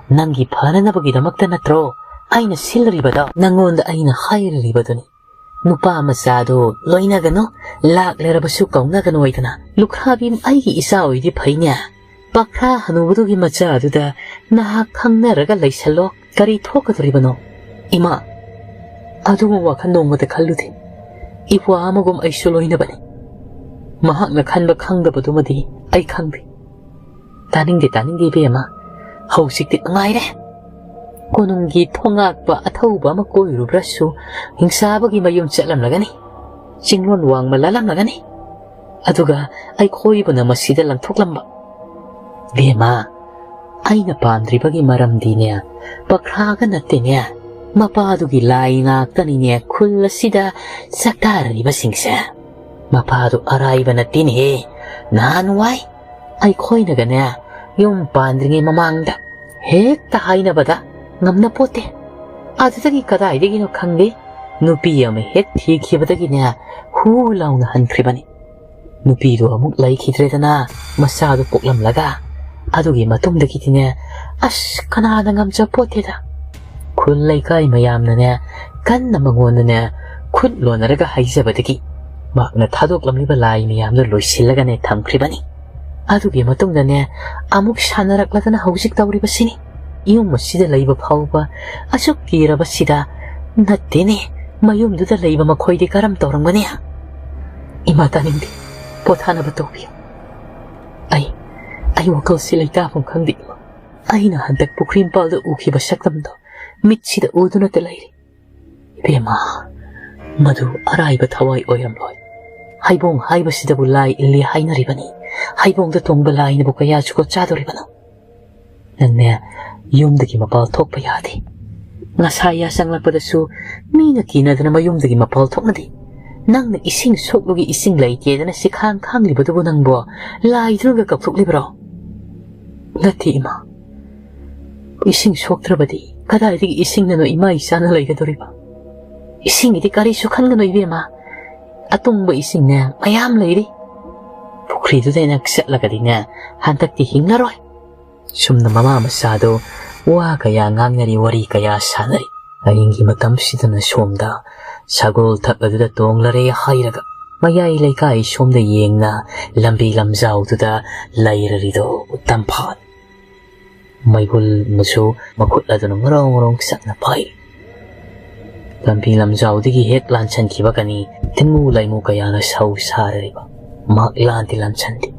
ꯅꯪꯒꯤ ꯐꯅꯅꯕꯒꯤꯗꯃꯛꯇ ꯅꯠꯇ꯭ꯔꯣ ꯑꯩꯅ ꯁꯤꯜꯂꯤꯕꯗꯣ? ꯅꯪꯉꯣꯟꯗ ꯑꯩꯅ ꯍꯥꯏꯔꯤꯕꯗꯨꯅꯤ꯫ ꯅꯨꯄꯥ ꯃꯆꯥꯗꯨ ꯂꯣꯏꯅꯒꯅꯨ, ꯂꯥꯛꯂꯔꯕꯁꯨ ꯀꯧꯅꯒꯅꯨ ꯍꯥꯏꯗꯅ꯫ ꯂꯨꯈ꯭ꯔꯥꯕꯤ ꯑꯩꯒꯤ ꯏꯆꯥ ꯑꯣꯏꯗꯤ ꯐꯩꯅꯦ꯫ ꯄꯥꯈ꯭ꯔꯥ ꯍꯅꯨꯕꯗꯨꯒꯤ ꯃꯆꯥꯗꯨꯗ ꯅꯍꯥꯛ ꯈꯪꯅꯔꯒ ꯂꯩꯁꯜꯂꯣ꯫ ꯀꯔꯤ ꯊꯣꯛꯀꯗꯣꯔꯤꯕꯅꯣ? ꯏꯃꯥ, ꯑꯗꯨꯒꯨꯝꯕ ꯋꯥꯈꯜ ꯅꯣꯡꯃꯇ ꯈꯜꯂꯨꯗꯦ꯫ ꯏꯄ꯭ꯋꯥ ꯑꯃꯒꯨꯝ ꯑꯩꯁꯨ ꯂꯣꯏꯅꯕꯅꯤ꯫ ꯃꯍꯥꯛꯅ ꯈꯟꯕ ꯈꯪꯗꯕꯗꯨꯃꯗꯤ ꯑꯩ ꯈꯪꯗꯦ꯫ ꯇꯥꯅꯤꯡꯗꯦ, ꯇꯥꯅꯤꯡꯗꯦ, ꯏꯕꯦꯝꯃ꯫ ꯍꯧꯖꯤꯛꯇꯤ ꯅꯨꯡꯉꯥꯏꯔꯦ꯫ ꯀꯣꯅꯨꯡꯒꯤ ꯊꯣꯉꯥꯛꯄ ꯑꯊꯧꯕ ꯑꯃ ꯀꯣꯏꯔꯨꯕ꯭ꯔꯁꯨ ꯍꯤꯡꯁꯥꯕꯒꯤ ꯃꯌꯨꯝ ꯆꯠꯂꯝꯂꯒꯅꯤ꯫ ꯆꯤꯡꯂꯣꯟ ꯋꯥꯡꯃ ꯂꯥꯜꯂꯝꯂꯒꯅꯤ꯫ ꯑꯗꯨꯒ ꯑꯩꯈꯣꯏꯕꯨꯅ ꯃꯁꯤꯗ ꯂꯪꯊꯣꯛꯂꯝꯕ꯫ ꯏꯕꯦꯝꯃ, ꯑꯩꯅ ꯄꯥꯝꯗ꯭ꯔꯤꯕꯒꯤ ꯃꯔꯝꯗꯤꯅꯦ, ꯄꯈ꯭ꯔꯥꯒ ꯅꯠꯇꯦꯅꯦ, ꯃꯄꯥꯗꯨꯒꯤ ꯂꯥꯏ ꯉꯥꯛꯇꯅꯤꯅꯦ ꯈꯨꯜ ꯑꯁꯤꯗ ꯆꯥꯛꯇꯥꯔꯤꯕꯁꯤꯡꯁꯦ꯫ ꯃꯄꯥꯗꯨ ꯑꯔꯥꯏꯕ ꯅꯠꯇꯦꯅꯦꯍꯦ꯫ ꯅꯍꯥꯟꯋꯥꯏ ꯑꯩꯈꯣꯏꯅꯒꯅꯦ ꯌꯨꯝ ꯄꯥꯟꯗ꯭ꯔꯤꯉꯩ ꯃꯃꯥꯡꯗ ꯍꯦꯛꯇ ꯍꯥꯏꯅꯕꯗ ꯉꯝꯅ ꯄꯣꯠꯇꯦ꯫ ꯑꯗꯨꯗꯒꯤ ꯀꯗꯥꯏꯗꯒꯤꯅꯣ ꯈꯪꯗꯦ, ꯅꯨꯄꯤ ꯑꯃ ꯍꯦꯛ ꯊꯤꯈꯤꯕꯗꯒꯤꯅꯦ ꯍꯨ ꯂꯥꯎꯅ ꯍꯟꯈ꯭ꯔꯤꯕꯅꯤ꯫ ꯅꯨꯄꯤꯗꯨ ꯑꯃꯨꯛ ꯂꯩꯈꯤꯗ꯭ꯔꯦꯗꯅ, ꯃꯆꯥꯗꯨ ꯄꯣꯛꯂꯝꯂꯒ꯫ ꯑꯗꯨꯒꯤ ꯃꯇꯨꯡꯗꯒꯤꯗꯤꯅꯦ, ꯑꯁ, ꯀꯅꯥꯅ ꯉꯝꯖ ꯄꯣꯠꯇꯦꯗ꯫ ꯈꯨꯜ ꯂꯩꯀꯥꯏ ꯃꯌꯥꯝꯅꯅꯦ ꯀꯟꯅ ꯃꯉꯣꯟꯗꯅꯦ ꯈꯨꯠ ꯂꯣꯟꯅꯔꯒ ꯍꯥꯏꯖꯕꯗꯒꯤ ꯃꯍꯥꯛꯅ ꯊꯥꯗꯣꯛꯂꯝꯂꯤꯕ ꯂꯥꯏ ꯃꯌꯥꯝꯗꯨ ꯂꯣꯏꯁꯤꯜꯂꯒꯅꯦ ꯊꯝꯈ꯭ꯔꯤꯕꯅꯤ꯫ ꯑꯗꯨꯒꯤ ꯃꯇꯨꯡꯗꯅꯦ ꯑꯃꯨꯛ ꯁꯥꯟꯅꯔꯛꯂꯗꯅ ꯍꯧꯖꯤꯛ ꯇꯧꯔꯤꯕꯁꯤꯅꯤ꯫ ꯌꯨꯝ ꯑꯁꯤꯗ ꯂꯩꯕ ꯐꯥꯎꯕ ꯑꯁꯨꯛ ꯀꯤꯔꯕꯁꯤꯗ ꯅꯠꯇꯦꯅꯦ, ꯃꯌꯨꯝꯗꯨꯗ ꯂꯩꯕ ꯃꯈꯣꯏꯗꯤ ꯀꯔꯝ ꯇꯧꯔꯝꯒꯅꯤ? ꯏꯃꯥ ꯇꯥꯅꯤꯡꯗꯦ, ꯄꯣꯊꯥꯅꯕ ꯇꯧꯕꯤꯌꯨ꯫ ꯑꯩ, ꯑꯩ ꯋꯥꯈꯜꯁꯤ ꯂꯩꯇꯥꯐꯝ ꯈꯪꯗꯦ ꯏꯃꯥ꯫ ꯑꯩꯅ ꯍꯟꯗꯛ ꯄꯨꯈ꯭ꯔꯤ ꯃꯄꯥꯜꯗ ꯎꯈꯤꯕ ꯁꯛꯇꯝꯗꯣ ꯃꯤꯠꯁꯤꯗ ꯎꯗꯨꯅꯇ ꯂꯩꯔꯤ꯫ ꯏꯕꯦꯝꯃ, ꯃꯗꯨ ꯑꯔꯥꯏꯕ ꯊꯋꯥꯏ ꯑꯣꯏꯔꯝꯂꯣꯏ꯫ ꯍꯩꯕꯣꯡ ꯍꯥꯏꯕꯁꯤꯗꯕꯨ ꯂꯥꯏ ꯏꯜꯂꯤ ꯍꯥꯏꯅꯔꯤꯕꯅꯤ꯫ ꯍꯩꯕꯣꯡꯗ ꯇꯣꯡꯕ ꯂꯥꯏꯅꯕꯨ ꯀꯌꯥ ꯖꯨꯒꯣꯠ ꯆꯥꯗꯣꯔꯤꯕꯅꯣ? ꯅꯪꯅꯦ, ꯌꯨꯝꯗꯒꯤ ꯃꯄꯥꯜ ꯊꯣꯛꯄ ꯌꯥꯗꯦ꯫ ꯉꯁꯥꯏ ꯌꯥ ꯆꯪꯂꯛꯄꯗꯁꯨ ꯃꯤꯅ ꯀꯤꯅꯗꯅ ꯃꯌꯨꯝꯗꯒꯤ ꯃꯄꯥꯜ ꯊꯣꯛꯅꯗꯦ꯫ ꯅꯪꯅ ꯏꯁꯤꯡ ꯁꯣꯛꯂꯨꯒꯤ ꯏꯁꯤꯡ ꯂꯩꯇꯦꯗꯅ ꯁꯤꯈꯥꯡ ꯈꯥꯡꯂꯤꯕꯗꯨꯕꯨ ꯅꯪꯕꯨ ꯂꯥꯏꯗꯨꯅꯒ ꯀꯧꯊꯣꯛꯂꯤꯕ꯭ꯔꯣ? ꯅꯠꯇꯦ ꯏꯃꯥ, ꯏꯁꯤꯡ ꯁꯣꯛꯇ꯭ꯔꯕꯗꯤ ꯀꯗꯥꯏꯗꯒꯤ ꯏꯁꯤꯡꯅꯅꯣ ꯏꯃꯥ ꯏꯆꯥꯅ ꯂꯩꯒꯗꯧꯔꯤꯕ? "ꯏꯁꯤꯡꯒꯤꯗꯤ ꯀꯔꯤꯁꯨ ꯈꯟꯒꯅꯨ ꯏꯕꯦꯝꯃ, ꯑꯇꯨꯡꯕ ꯏꯁꯤꯡꯅꯦ ꯃꯌꯥꯝ ꯂꯩꯔꯤ꯫ ꯄꯨꯈ꯭ꯔꯤꯗꯨꯗ ꯑꯩꯅ ꯆꯠꯂꯒꯗꯤꯅꯦ, ꯍꯟꯗꯛꯇꯤ ꯍꯤꯡꯉꯔꯣꯏ"꯫ ꯁꯨꯝꯅ ꯃꯃꯥ ꯃꯆꯥꯗꯣ ꯋꯥ ꯀꯌꯥ ꯉꯥꯡꯅꯔꯤ, ꯋꯥꯔꯤ ꯀꯌꯥ ꯁꯥꯟꯅꯔꯤ꯫ ꯑꯍꯤꯡꯒꯤ ꯃꯇꯝꯁꯤꯗꯅ ꯁꯣꯝꯗ ꯁꯒꯣꯜ ꯊꯛ ꯑꯗꯨꯗ ꯇꯣꯡꯂꯔꯦ ꯍꯥꯏꯔꯒ ꯃꯌꯥꯏ ꯂꯩꯀꯥꯏ ꯁꯣꯝꯗ ꯌꯦꯡꯅ ꯂꯝꯕꯤ ꯂꯝꯖꯥꯎꯗꯨꯗ ꯂꯩꯔꯔꯤꯗꯣ ꯇꯝꯐꯥꯟ꯫ ꯃꯩꯕꯨꯜ ꯑꯃꯁꯨ ꯃꯈꯨꯠ ꯑꯗꯨꯅ ꯉꯔꯧ ꯉꯔꯧ ꯆꯠꯅ ꯄꯥꯏꯔꯤ꯫ ꯂꯝꯕꯤ ꯂꯝꯖꯥꯎꯗꯒꯤ ꯍꯦꯛ ꯂꯥꯟꯁꯟꯈꯤꯕꯒꯅꯤ ꯇꯤꯟꯃꯨ ꯂꯩꯃꯨ ꯀꯌꯥꯅ ꯁꯧ ꯁꯥꯔꯔꯤꯕ꯫ ꯃꯍꯥꯛ ꯂꯥꯟꯗꯤ ꯂꯥꯟꯁꯟꯗꯦ꯫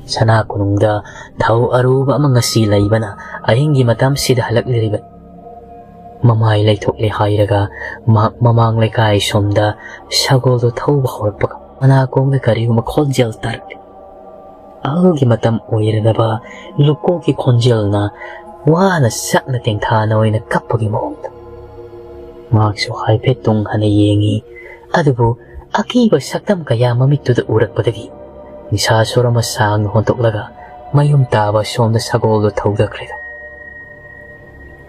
ꯁꯅꯥ ꯀꯣꯅꯨꯡꯗ ꯊꯧ ꯑꯔꯨꯕ ꯑꯃ ꯉꯁꯤ ꯂꯩꯕꯅ ꯑꯍꯤꯡꯒꯤ ꯃꯇꯝꯁꯤꯗ ꯍꯜꯂꯛꯂꯤꯕꯅꯤ꯫ ꯃꯃꯥꯏ ꯂꯩꯊꯣꯛꯂꯦ ꯍꯥꯏꯔꯒ ꯃꯍꯥꯛ ꯃꯃꯥꯡ ꯂꯩꯀꯥꯏ ꯁꯣꯝꯗ ꯁꯒꯣꯜꯗꯨ ꯊꯧꯕ ꯍꯧꯔꯛꯄꯒ ꯃꯅꯥꯀꯣꯡꯗ ꯀꯔꯤꯒꯨꯝꯕ ꯈꯣꯟꯖꯦꯜ ꯇꯥꯔꯛꯂꯤ꯫ ꯑꯍꯜꯒꯤ ꯃꯇꯝ ꯑꯣꯏꯔꯗꯕ ꯂꯨꯀꯣꯛꯀꯤ ꯈꯣꯟꯖꯦꯜꯅ ꯋꯥꯅ ꯁꯛꯅ ꯇꯦꯡꯊꯥꯅ ꯑꯣꯏꯅ ꯀꯞꯄꯒꯤ ꯃꯑꯣꯡꯗ꯫ ꯃꯍꯥꯛꯁꯨ ꯍꯥꯏꯐꯦꯠ ꯇꯨꯡ ꯍꯟꯅ ꯌꯦꯡꯉꯤ, ꯑꯗꯨꯕꯨ ꯑꯀꯤꯕ ꯁꯛꯇꯝ ꯀꯌꯥ ꯃꯃꯤꯠꯇꯨꯗ ꯎꯔꯛꯄꯗꯒꯤ ꯅꯤꯁꯥ ꯁꯣꯔ ꯑꯃ ꯁꯥꯡꯅ ꯍꯣꯟꯗꯣꯛꯂꯒ ꯃꯌꯨꯝ ꯇꯥꯕ ꯁꯣꯝꯗ ꯁꯒꯣꯜꯗꯨ ꯊꯧꯗꯈ꯭ꯔꯦꯗꯣ꯫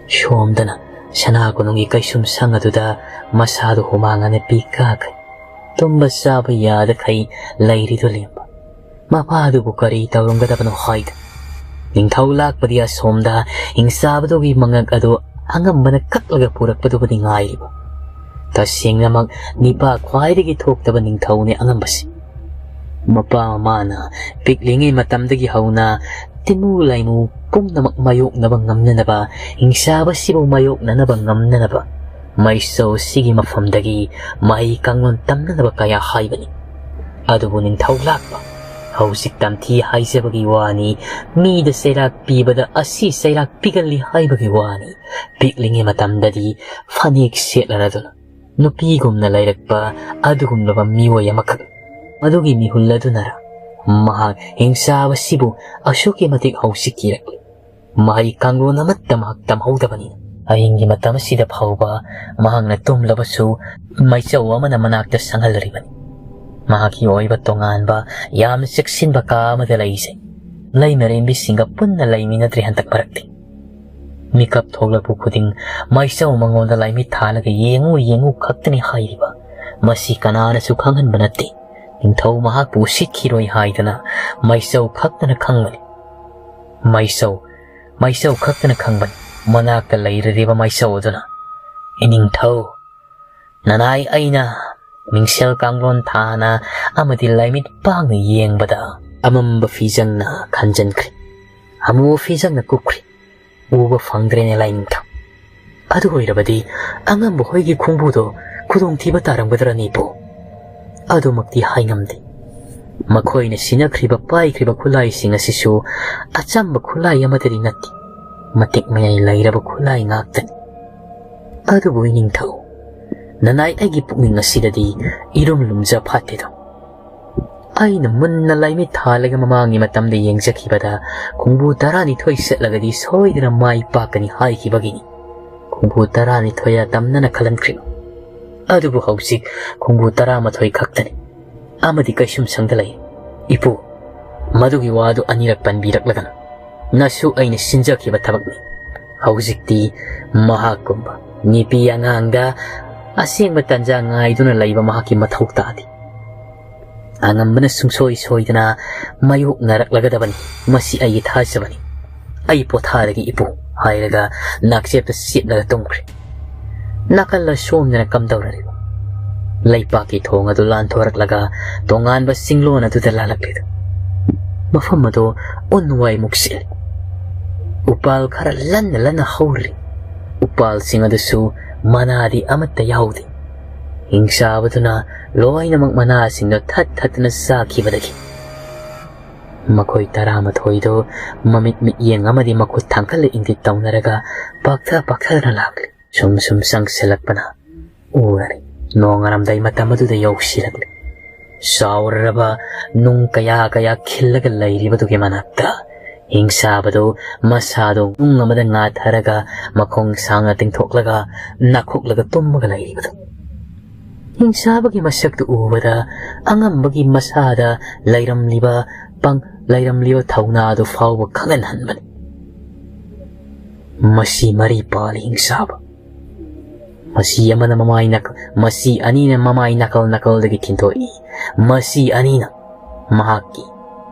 ꯁꯣꯝꯗꯅ ꯁꯅꯥ ꯀꯣꯅꯨꯡꯒꯤ ꯀꯩꯁꯨꯝ ꯁꯪ ꯑꯗꯨꯗ ꯃꯁꯥꯗꯨ ꯍꯨꯃꯥꯡ ꯑꯅꯞꯄꯤ ꯀꯥꯈꯩ, ꯇꯨꯝꯕ ꯆꯥꯕ ꯌꯥꯗꯈꯩ ꯂꯩꯔꯤꯗꯨ ꯂꯦꯝꯕ꯫ ꯃꯄꯥꯗꯨꯕꯨ ꯀꯔꯤ ꯇꯧꯔꯝꯒꯗꯕꯅꯣ ꯍꯥꯏꯗ? ꯅꯤꯡꯊꯧ ꯂꯥꯛꯄꯗꯤ ꯑꯁꯣꯝꯗ ꯍꯤꯡꯆꯥꯕꯗꯨꯒꯤ ꯃꯉꯛ ꯑꯗꯨ ꯑꯉꯝꯕꯅ ꯀꯛꯂꯒ ꯄꯨꯔꯛꯄꯗꯨꯕꯨꯗꯤ ꯉꯥꯏꯔꯤꯕ꯫ ꯇꯁꯦꯡꯅꯃꯛ ꯅꯤꯄꯥ ꯈ꯭ꯋꯥꯏꯗꯒꯤ ꯊꯣꯛꯇꯕ ꯅꯤꯡꯊꯧꯅꯤ ꯑꯉꯝꯕꯁꯤ꯫ ꯃꯄꯥ ꯃꯃꯥꯅ ꯄꯤꯛꯂꯤꯉꯩ ꯃꯇꯝꯗꯒꯤ ꯍꯧꯅ ꯇꯤꯟꯃꯨ ꯂꯥꯏꯃꯨ ꯄꯨꯝꯅꯃꯛ ꯃꯥꯌꯣꯛꯅꯕ ꯉꯝꯅꯅꯕ, ꯍꯤꯡꯆꯥꯕꯁꯤꯕꯨ ꯃꯥꯌꯣꯛꯅꯅꯕ ꯉꯝꯅꯅꯕ ꯃꯩꯁꯧ ꯑꯁꯤꯒꯤ ꯃꯐꯝꯗꯒꯤ ꯃꯍꯩ ꯀꯥꯡꯂꯣꯟ ꯇꯝꯅꯅꯕ ꯀꯌꯥ ꯍꯥꯏꯕꯅꯤ꯫ ꯑꯗꯨꯕꯨ ꯅꯤꯡꯊꯧ ꯂꯥꯛꯄ ꯍꯧꯖꯤꯛ ꯇꯝꯊꯤ ꯍꯥꯏꯖꯕꯒꯤ ꯋꯥꯅꯤ, ꯃꯤꯗ ꯆꯩꯔꯥꯛ ꯄꯤꯕꯗ ꯑꯁꯤ ꯆꯩꯔꯥꯛ ꯄꯤꯒꯜꯂꯤ ꯍꯥꯏꯕꯒꯤ ꯋꯥꯅꯤ꯫ ꯄꯤꯛꯂꯤꯉꯩ ꯃꯇꯝꯗꯗꯤ ꯐꯅꯦꯛ ꯁꯦꯠꯂꯔꯗꯨꯅ ꯅꯨꯄꯤꯒꯨꯝꯅ ꯂꯩꯔꯛꯄ ꯑꯗꯨꯒꯨꯝꯂꯕ ꯃꯤꯑꯣꯏ ꯑꯃꯈꯛ꯫ ꯃꯗꯨꯒꯤ ꯃꯤꯍꯨꯜ ꯑꯗꯨꯅꯔ ꯃꯍꯥꯛ ꯍꯤꯡꯆꯥꯕꯁꯤꯕꯨ ꯑꯁꯨꯛꯀꯤ ꯃꯇꯤꯛ ꯍꯧꯖꯤꯛ ꯀꯤꯔꯛꯂꯤ꯫ ꯃꯍꯩ ꯀꯥꯡꯂꯣꯟ ꯑꯃꯠꯇ ꯃꯍꯥꯛ ꯇꯝꯍꯧꯗꯕꯅꯤꯅ꯫ ꯑꯍꯤꯡꯒꯤ ꯃꯇꯝ ꯑꯁꯤꯗ ꯐꯥꯎꯕ ꯃꯍꯥꯛꯅ ꯇꯨꯝꯂꯕꯁꯨ ꯃꯩꯆꯧ ꯑꯃꯅ ꯃꯅꯥꯛꯇ ꯆꯪꯍꯜꯂꯔꯤꯕꯅꯤ꯫ ꯃꯍꯥꯛꯀꯤ ꯑꯣꯏꯕ ꯇꯣꯉꯥꯟꯕ ꯌꯥꯝꯅ ꯆꯦꯛꯁꯤꯟꯕ ꯀꯥ ꯑꯃꯗ ꯂꯩꯖꯩ꯫ ꯂꯩꯃꯔꯦꯝꯕꯤꯁꯤꯡꯒ ꯄꯨꯟꯅ ꯂꯩꯃꯤꯟꯅꯗ꯭ꯔꯦ ꯍꯟꯗꯛ ꯃꯔꯛꯇꯤ꯫ ꯃꯤꯀꯞ ꯊꯣꯛꯂꯛꯄ ꯈꯨꯗꯤꯡ ꯃꯥꯏꯆꯧ ꯃꯉꯣꯟꯗ ꯂꯥꯏꯃꯤꯠ ꯊꯥꯜꯂꯒ "ꯌꯦꯡꯉꯨ, ꯌꯦꯡꯉꯨ" ꯈꯛꯇꯅꯤ ꯍꯥꯏꯔꯤꯕ꯫ ꯃꯁꯤ ꯀꯅꯥꯅꯁꯨ ꯈꯪꯍꯟꯕ ꯅꯠꯇꯦ꯫ ꯅꯤꯡꯊꯧ ꯃꯍꯥꯛꯄꯨ ꯎꯁꯤꯠꯈꯤꯔꯣꯏ ꯍꯥꯏꯗꯅ ꯃꯥꯏꯆꯧ ꯈꯛꯇꯅ ꯈꯪꯕꯅꯤ꯫ ꯃꯥꯏꯆꯧ, ꯃꯥꯏꯆꯧ ꯈꯛꯇꯅ ꯈꯪꯕꯅꯤ꯫ ꯃꯅꯥꯛꯇ ꯂꯩꯔꯤꯕ ꯃꯥꯏꯆꯧ ꯑꯗꯨꯅ, "ꯏꯅꯤꯡꯊꯧ, ꯅꯅꯥꯏ ꯑꯩꯅ ꯃꯤꯡꯁꯦꯜ ꯀꯥꯡꯂꯣꯟ ꯊꯥꯅ ꯑꯃꯗꯤ ꯂꯥꯏꯃꯤꯠ ꯄꯥꯡꯅ ꯌꯦꯡꯕꯗ ꯑꯃꯝꯕ ꯐꯤꯖꯪꯅ ꯈꯟꯖꯟꯈ꯭ꯔꯦ꯫ ꯑꯃꯨꯕ ꯐꯤꯖꯪꯅ ꯀꯨꯞꯈ꯭ꯔꯦ꯫ ꯎꯕ ꯐꯪꯗ꯭ꯔꯦꯅꯦ ꯂꯥꯏꯅꯤꯡꯊꯧ꯫ ꯑꯗꯨ ꯑꯣꯏꯔꯕꯗꯤ ꯑꯉꯝꯕ ꯍꯣꯏꯒꯤ ꯈꯣꯡꯕꯨꯗꯣ ꯈꯨꯗꯣꯡꯊꯤꯕ ꯇꯥꯔꯝꯒꯗ꯭ꯔꯅꯦ ꯏꯄꯨ? ꯑꯗꯨꯃꯛꯇꯤ ꯍꯥꯏꯉꯝꯗꯦ꯫ ꯃꯈꯣꯏꯅ ꯁꯤꯟꯅꯈ꯭ꯔꯤꯕ ꯄꯥꯏꯈ꯭ꯔꯤꯕ ꯈꯨꯠꯂꯥꯏꯁꯤꯡ ꯑꯁꯤꯁꯨ ꯑꯆꯝꯕ ꯈꯨꯠꯂꯥꯏ ꯑꯃꯠꯇꯗꯤ ꯅꯠꯇꯦ꯫ ꯃꯇꯤꯛ ꯃꯌꯥꯏ ꯂꯩꯔꯕ ꯈꯨꯠꯂꯥꯏ ꯉꯥꯛꯇꯅꯤ꯫ ꯑꯗꯨꯕꯨ ꯏꯅꯤꯡꯊꯧ, ꯅꯅꯥꯏ ꯑꯩꯒꯤ ꯄꯨꯛꯅꯤꯡ ꯑꯁꯤꯗꯗꯤ ꯏꯔꯨꯝ ꯂꯨꯝꯖ ꯐꯥꯠꯇꯦꯗꯣ꯫ ꯑꯩꯅ ꯃꯨꯟꯅ ꯂꯥꯏꯃꯤꯠ ꯊꯥꯜꯂꯒ ꯃꯃꯥꯡꯒꯤ ꯃꯇꯝꯗ ꯌꯦꯡꯖꯈꯤꯕꯗ ꯈꯣꯡꯕꯨ ꯇꯔꯥꯅꯤꯊꯣꯏ ꯆꯠꯂꯒꯗꯤ ꯁꯣꯏꯗꯅ ꯃꯥꯏ ꯄꯥꯛꯀꯅꯤ ꯍꯥꯏꯈꯤꯕꯒꯤꯅꯤ ꯈꯣꯡꯕꯨ ꯇꯔꯥꯅꯤꯊꯣꯏ ꯇꯝꯅꯅ ꯈꯜꯍꯟꯈ꯭ꯔꯤꯕ꯫ ꯑꯗꯨꯕꯨ ꯍꯧꯖꯤꯛ ꯈꯣꯡꯕꯨ ꯇꯔꯥꯃꯥꯊꯣꯏ ꯈꯛꯇꯅꯤ꯫ ꯑꯃꯗꯤ ꯀꯩꯁꯨꯝꯁꯪꯗ ꯂꯩ꯫ ꯏꯄꯨ, ꯃꯗꯨꯒꯤ ꯋꯥꯗꯨ ꯑꯅꯤꯔꯛ ꯄꯟꯕꯤꯔꯛꯂꯒꯅꯨ꯫ ꯅꯁꯨ ꯑꯩꯅ ꯁꯤꯟꯖꯈꯤꯕ ꯊꯕꯛꯅꯤ꯫ ꯍꯧꯖꯤꯛꯇꯤ ꯃꯍꯥꯛꯀꯨꯝꯕ ꯅꯨꯄꯤ ꯑꯉꯥꯡꯗ ꯑꯁꯦꯡꯕ ꯇꯟꯖꯥ ꯉꯥꯏꯗꯨꯅ ꯂꯩꯕ ꯃꯍꯥꯛꯀꯤ ꯃꯊꯧ ꯇꯥꯗꯦ꯫ ꯑꯉꯝꯕꯅ ꯁꯨꯡꯁꯣꯏ ꯁꯣꯏꯗꯅ ꯃꯥꯌꯣꯛꯅꯔꯛꯂꯒꯗꯕꯅꯤ꯫ ꯃꯁꯤ ꯑꯩꯒꯤ ꯊꯥꯖꯕꯅꯤ꯫ ꯑꯩ ꯄꯣꯊꯥꯔꯒꯦ ꯏꯄꯨ ꯍꯥꯏꯔꯒ ꯅꯥꯛꯆꯦꯞꯇ ꯆꯦꯞꯂꯒ ꯇꯨꯝꯈ꯭ꯔꯦ꯫ ꯅꯥꯀꯜ ꯑꯁꯣꯝꯗꯅ ꯀꯝꯗꯧꯔꯤꯕ? ꯂꯩꯄꯥꯛꯀꯤ ꯊꯣꯡ ꯑꯗꯨ ꯂꯥꯟꯊꯣꯔꯛꯂꯒ ꯇꯣꯉꯥꯟꯕ ꯆꯤꯡꯂꯣꯟ ꯑꯗꯨꯗ ꯂꯥꯜꯂꯛꯂꯤꯗꯨ꯫ ꯃꯐꯝ ꯑꯗꯨ ꯎꯟ ꯋꯥꯏꯃꯨꯛ ꯆꯦꯜꯂꯤ꯫ ꯎꯄꯥꯜ ꯈꯔ ꯂꯟꯅ ꯂꯟꯅ ꯍꯧꯔꯤ꯫ ꯎꯄꯥꯜꯁꯤꯡ ꯑꯗꯨꯁꯨ ꯃꯅꯥꯗꯤ ꯑꯃꯠꯇ ꯌꯥꯎꯗꯦ꯫ ꯍꯤꯡꯆꯥꯕꯗꯨꯅ ꯂꯣꯏꯅꯃꯛ ꯃꯅꯥꯁꯤꯡꯗꯨ ꯊꯠ ꯊꯠꯇꯨꯅ ꯆꯥꯈꯤꯕꯗꯒꯤ ꯃꯈꯣꯏ ꯇꯔꯥꯃꯥꯊꯣꯏꯗꯨ ꯃꯃꯤꯠ ꯃꯤꯠꯌꯦꯡ ꯑꯃꯗꯤ ꯃꯈꯨꯠ ꯊꯥꯡꯒꯠꯂ ꯏꯪꯒꯤꯠ ꯇꯧꯅꯔꯒ ꯄꯥꯛꯊ ꯄꯥꯛꯊꯗꯨꯅ ꯂꯥꯛꯂꯤ꯫ ꯁꯨꯝ ꯁꯨꯝ ꯆꯪꯁꯤꯜꯂꯛꯄꯅ ꯎꯔꯔꯦ꯫ ꯅꯣꯡꯉꯥꯜꯂꯝꯗꯥꯏ ꯃꯇꯝ ꯑꯗꯨꯗ ꯌꯧꯁꯤꯜꯂꯛꯂꯦ꯫ ꯆꯥꯎꯔꯔꯕ ꯅꯨꯡ ꯀꯌꯥ ꯀꯌꯥ ꯈꯤꯜꯂꯒ ꯂꯩꯔꯤꯕꯗꯨꯒꯤ ꯃꯅꯥꯛꯇ ꯍꯤꯡꯆꯥꯕꯗꯨ ꯃꯁꯥꯗꯨ ꯅꯨꯡ ꯑꯃꯗ ꯉꯥꯊꯔꯒ ꯃꯈꯣꯡ ꯁꯥꯡꯅ ꯇꯤꯡꯊꯣꯛꯂꯒ ꯅꯥꯈꯣꯛꯂꯒ ꯇꯨꯝꯃꯒ ꯂꯩꯔꯤꯕꯗꯨ꯫ ꯍꯤꯡꯆꯥꯕꯒꯤ ꯃꯁꯛꯇꯨ ꯎꯕꯗ ꯑꯉꯝꯕꯒꯤ ꯃꯁꯥꯗ ꯂꯩꯔꯝꯂꯤꯕ ꯄꯪ-, ꯂꯩꯔꯝꯂꯤꯕ ꯊꯧꯅꯥꯗꯨ ꯐꯥꯎꯕ ꯈꯪꯍꯟꯍꯟꯕꯅꯤ꯫ ꯃꯁꯤ ꯃꯔꯤ ꯄꯥꯜꯂꯤ ꯍꯤꯡꯆꯥꯕ꯫ ꯃꯁꯤ ꯑꯃꯅ ꯃꯃꯥꯏ ꯅꯥꯀ-, ꯃꯁꯤ ꯑꯅꯤꯅ ꯃꯃꯥꯏ ꯅꯥꯀꯜ ꯅꯥꯀꯜꯗꯒꯤ ꯊꯤꯟꯗꯣꯛꯏ꯫ ꯃꯁꯤ ꯑꯅꯤꯅ ꯃꯍꯥꯛꯀꯤ,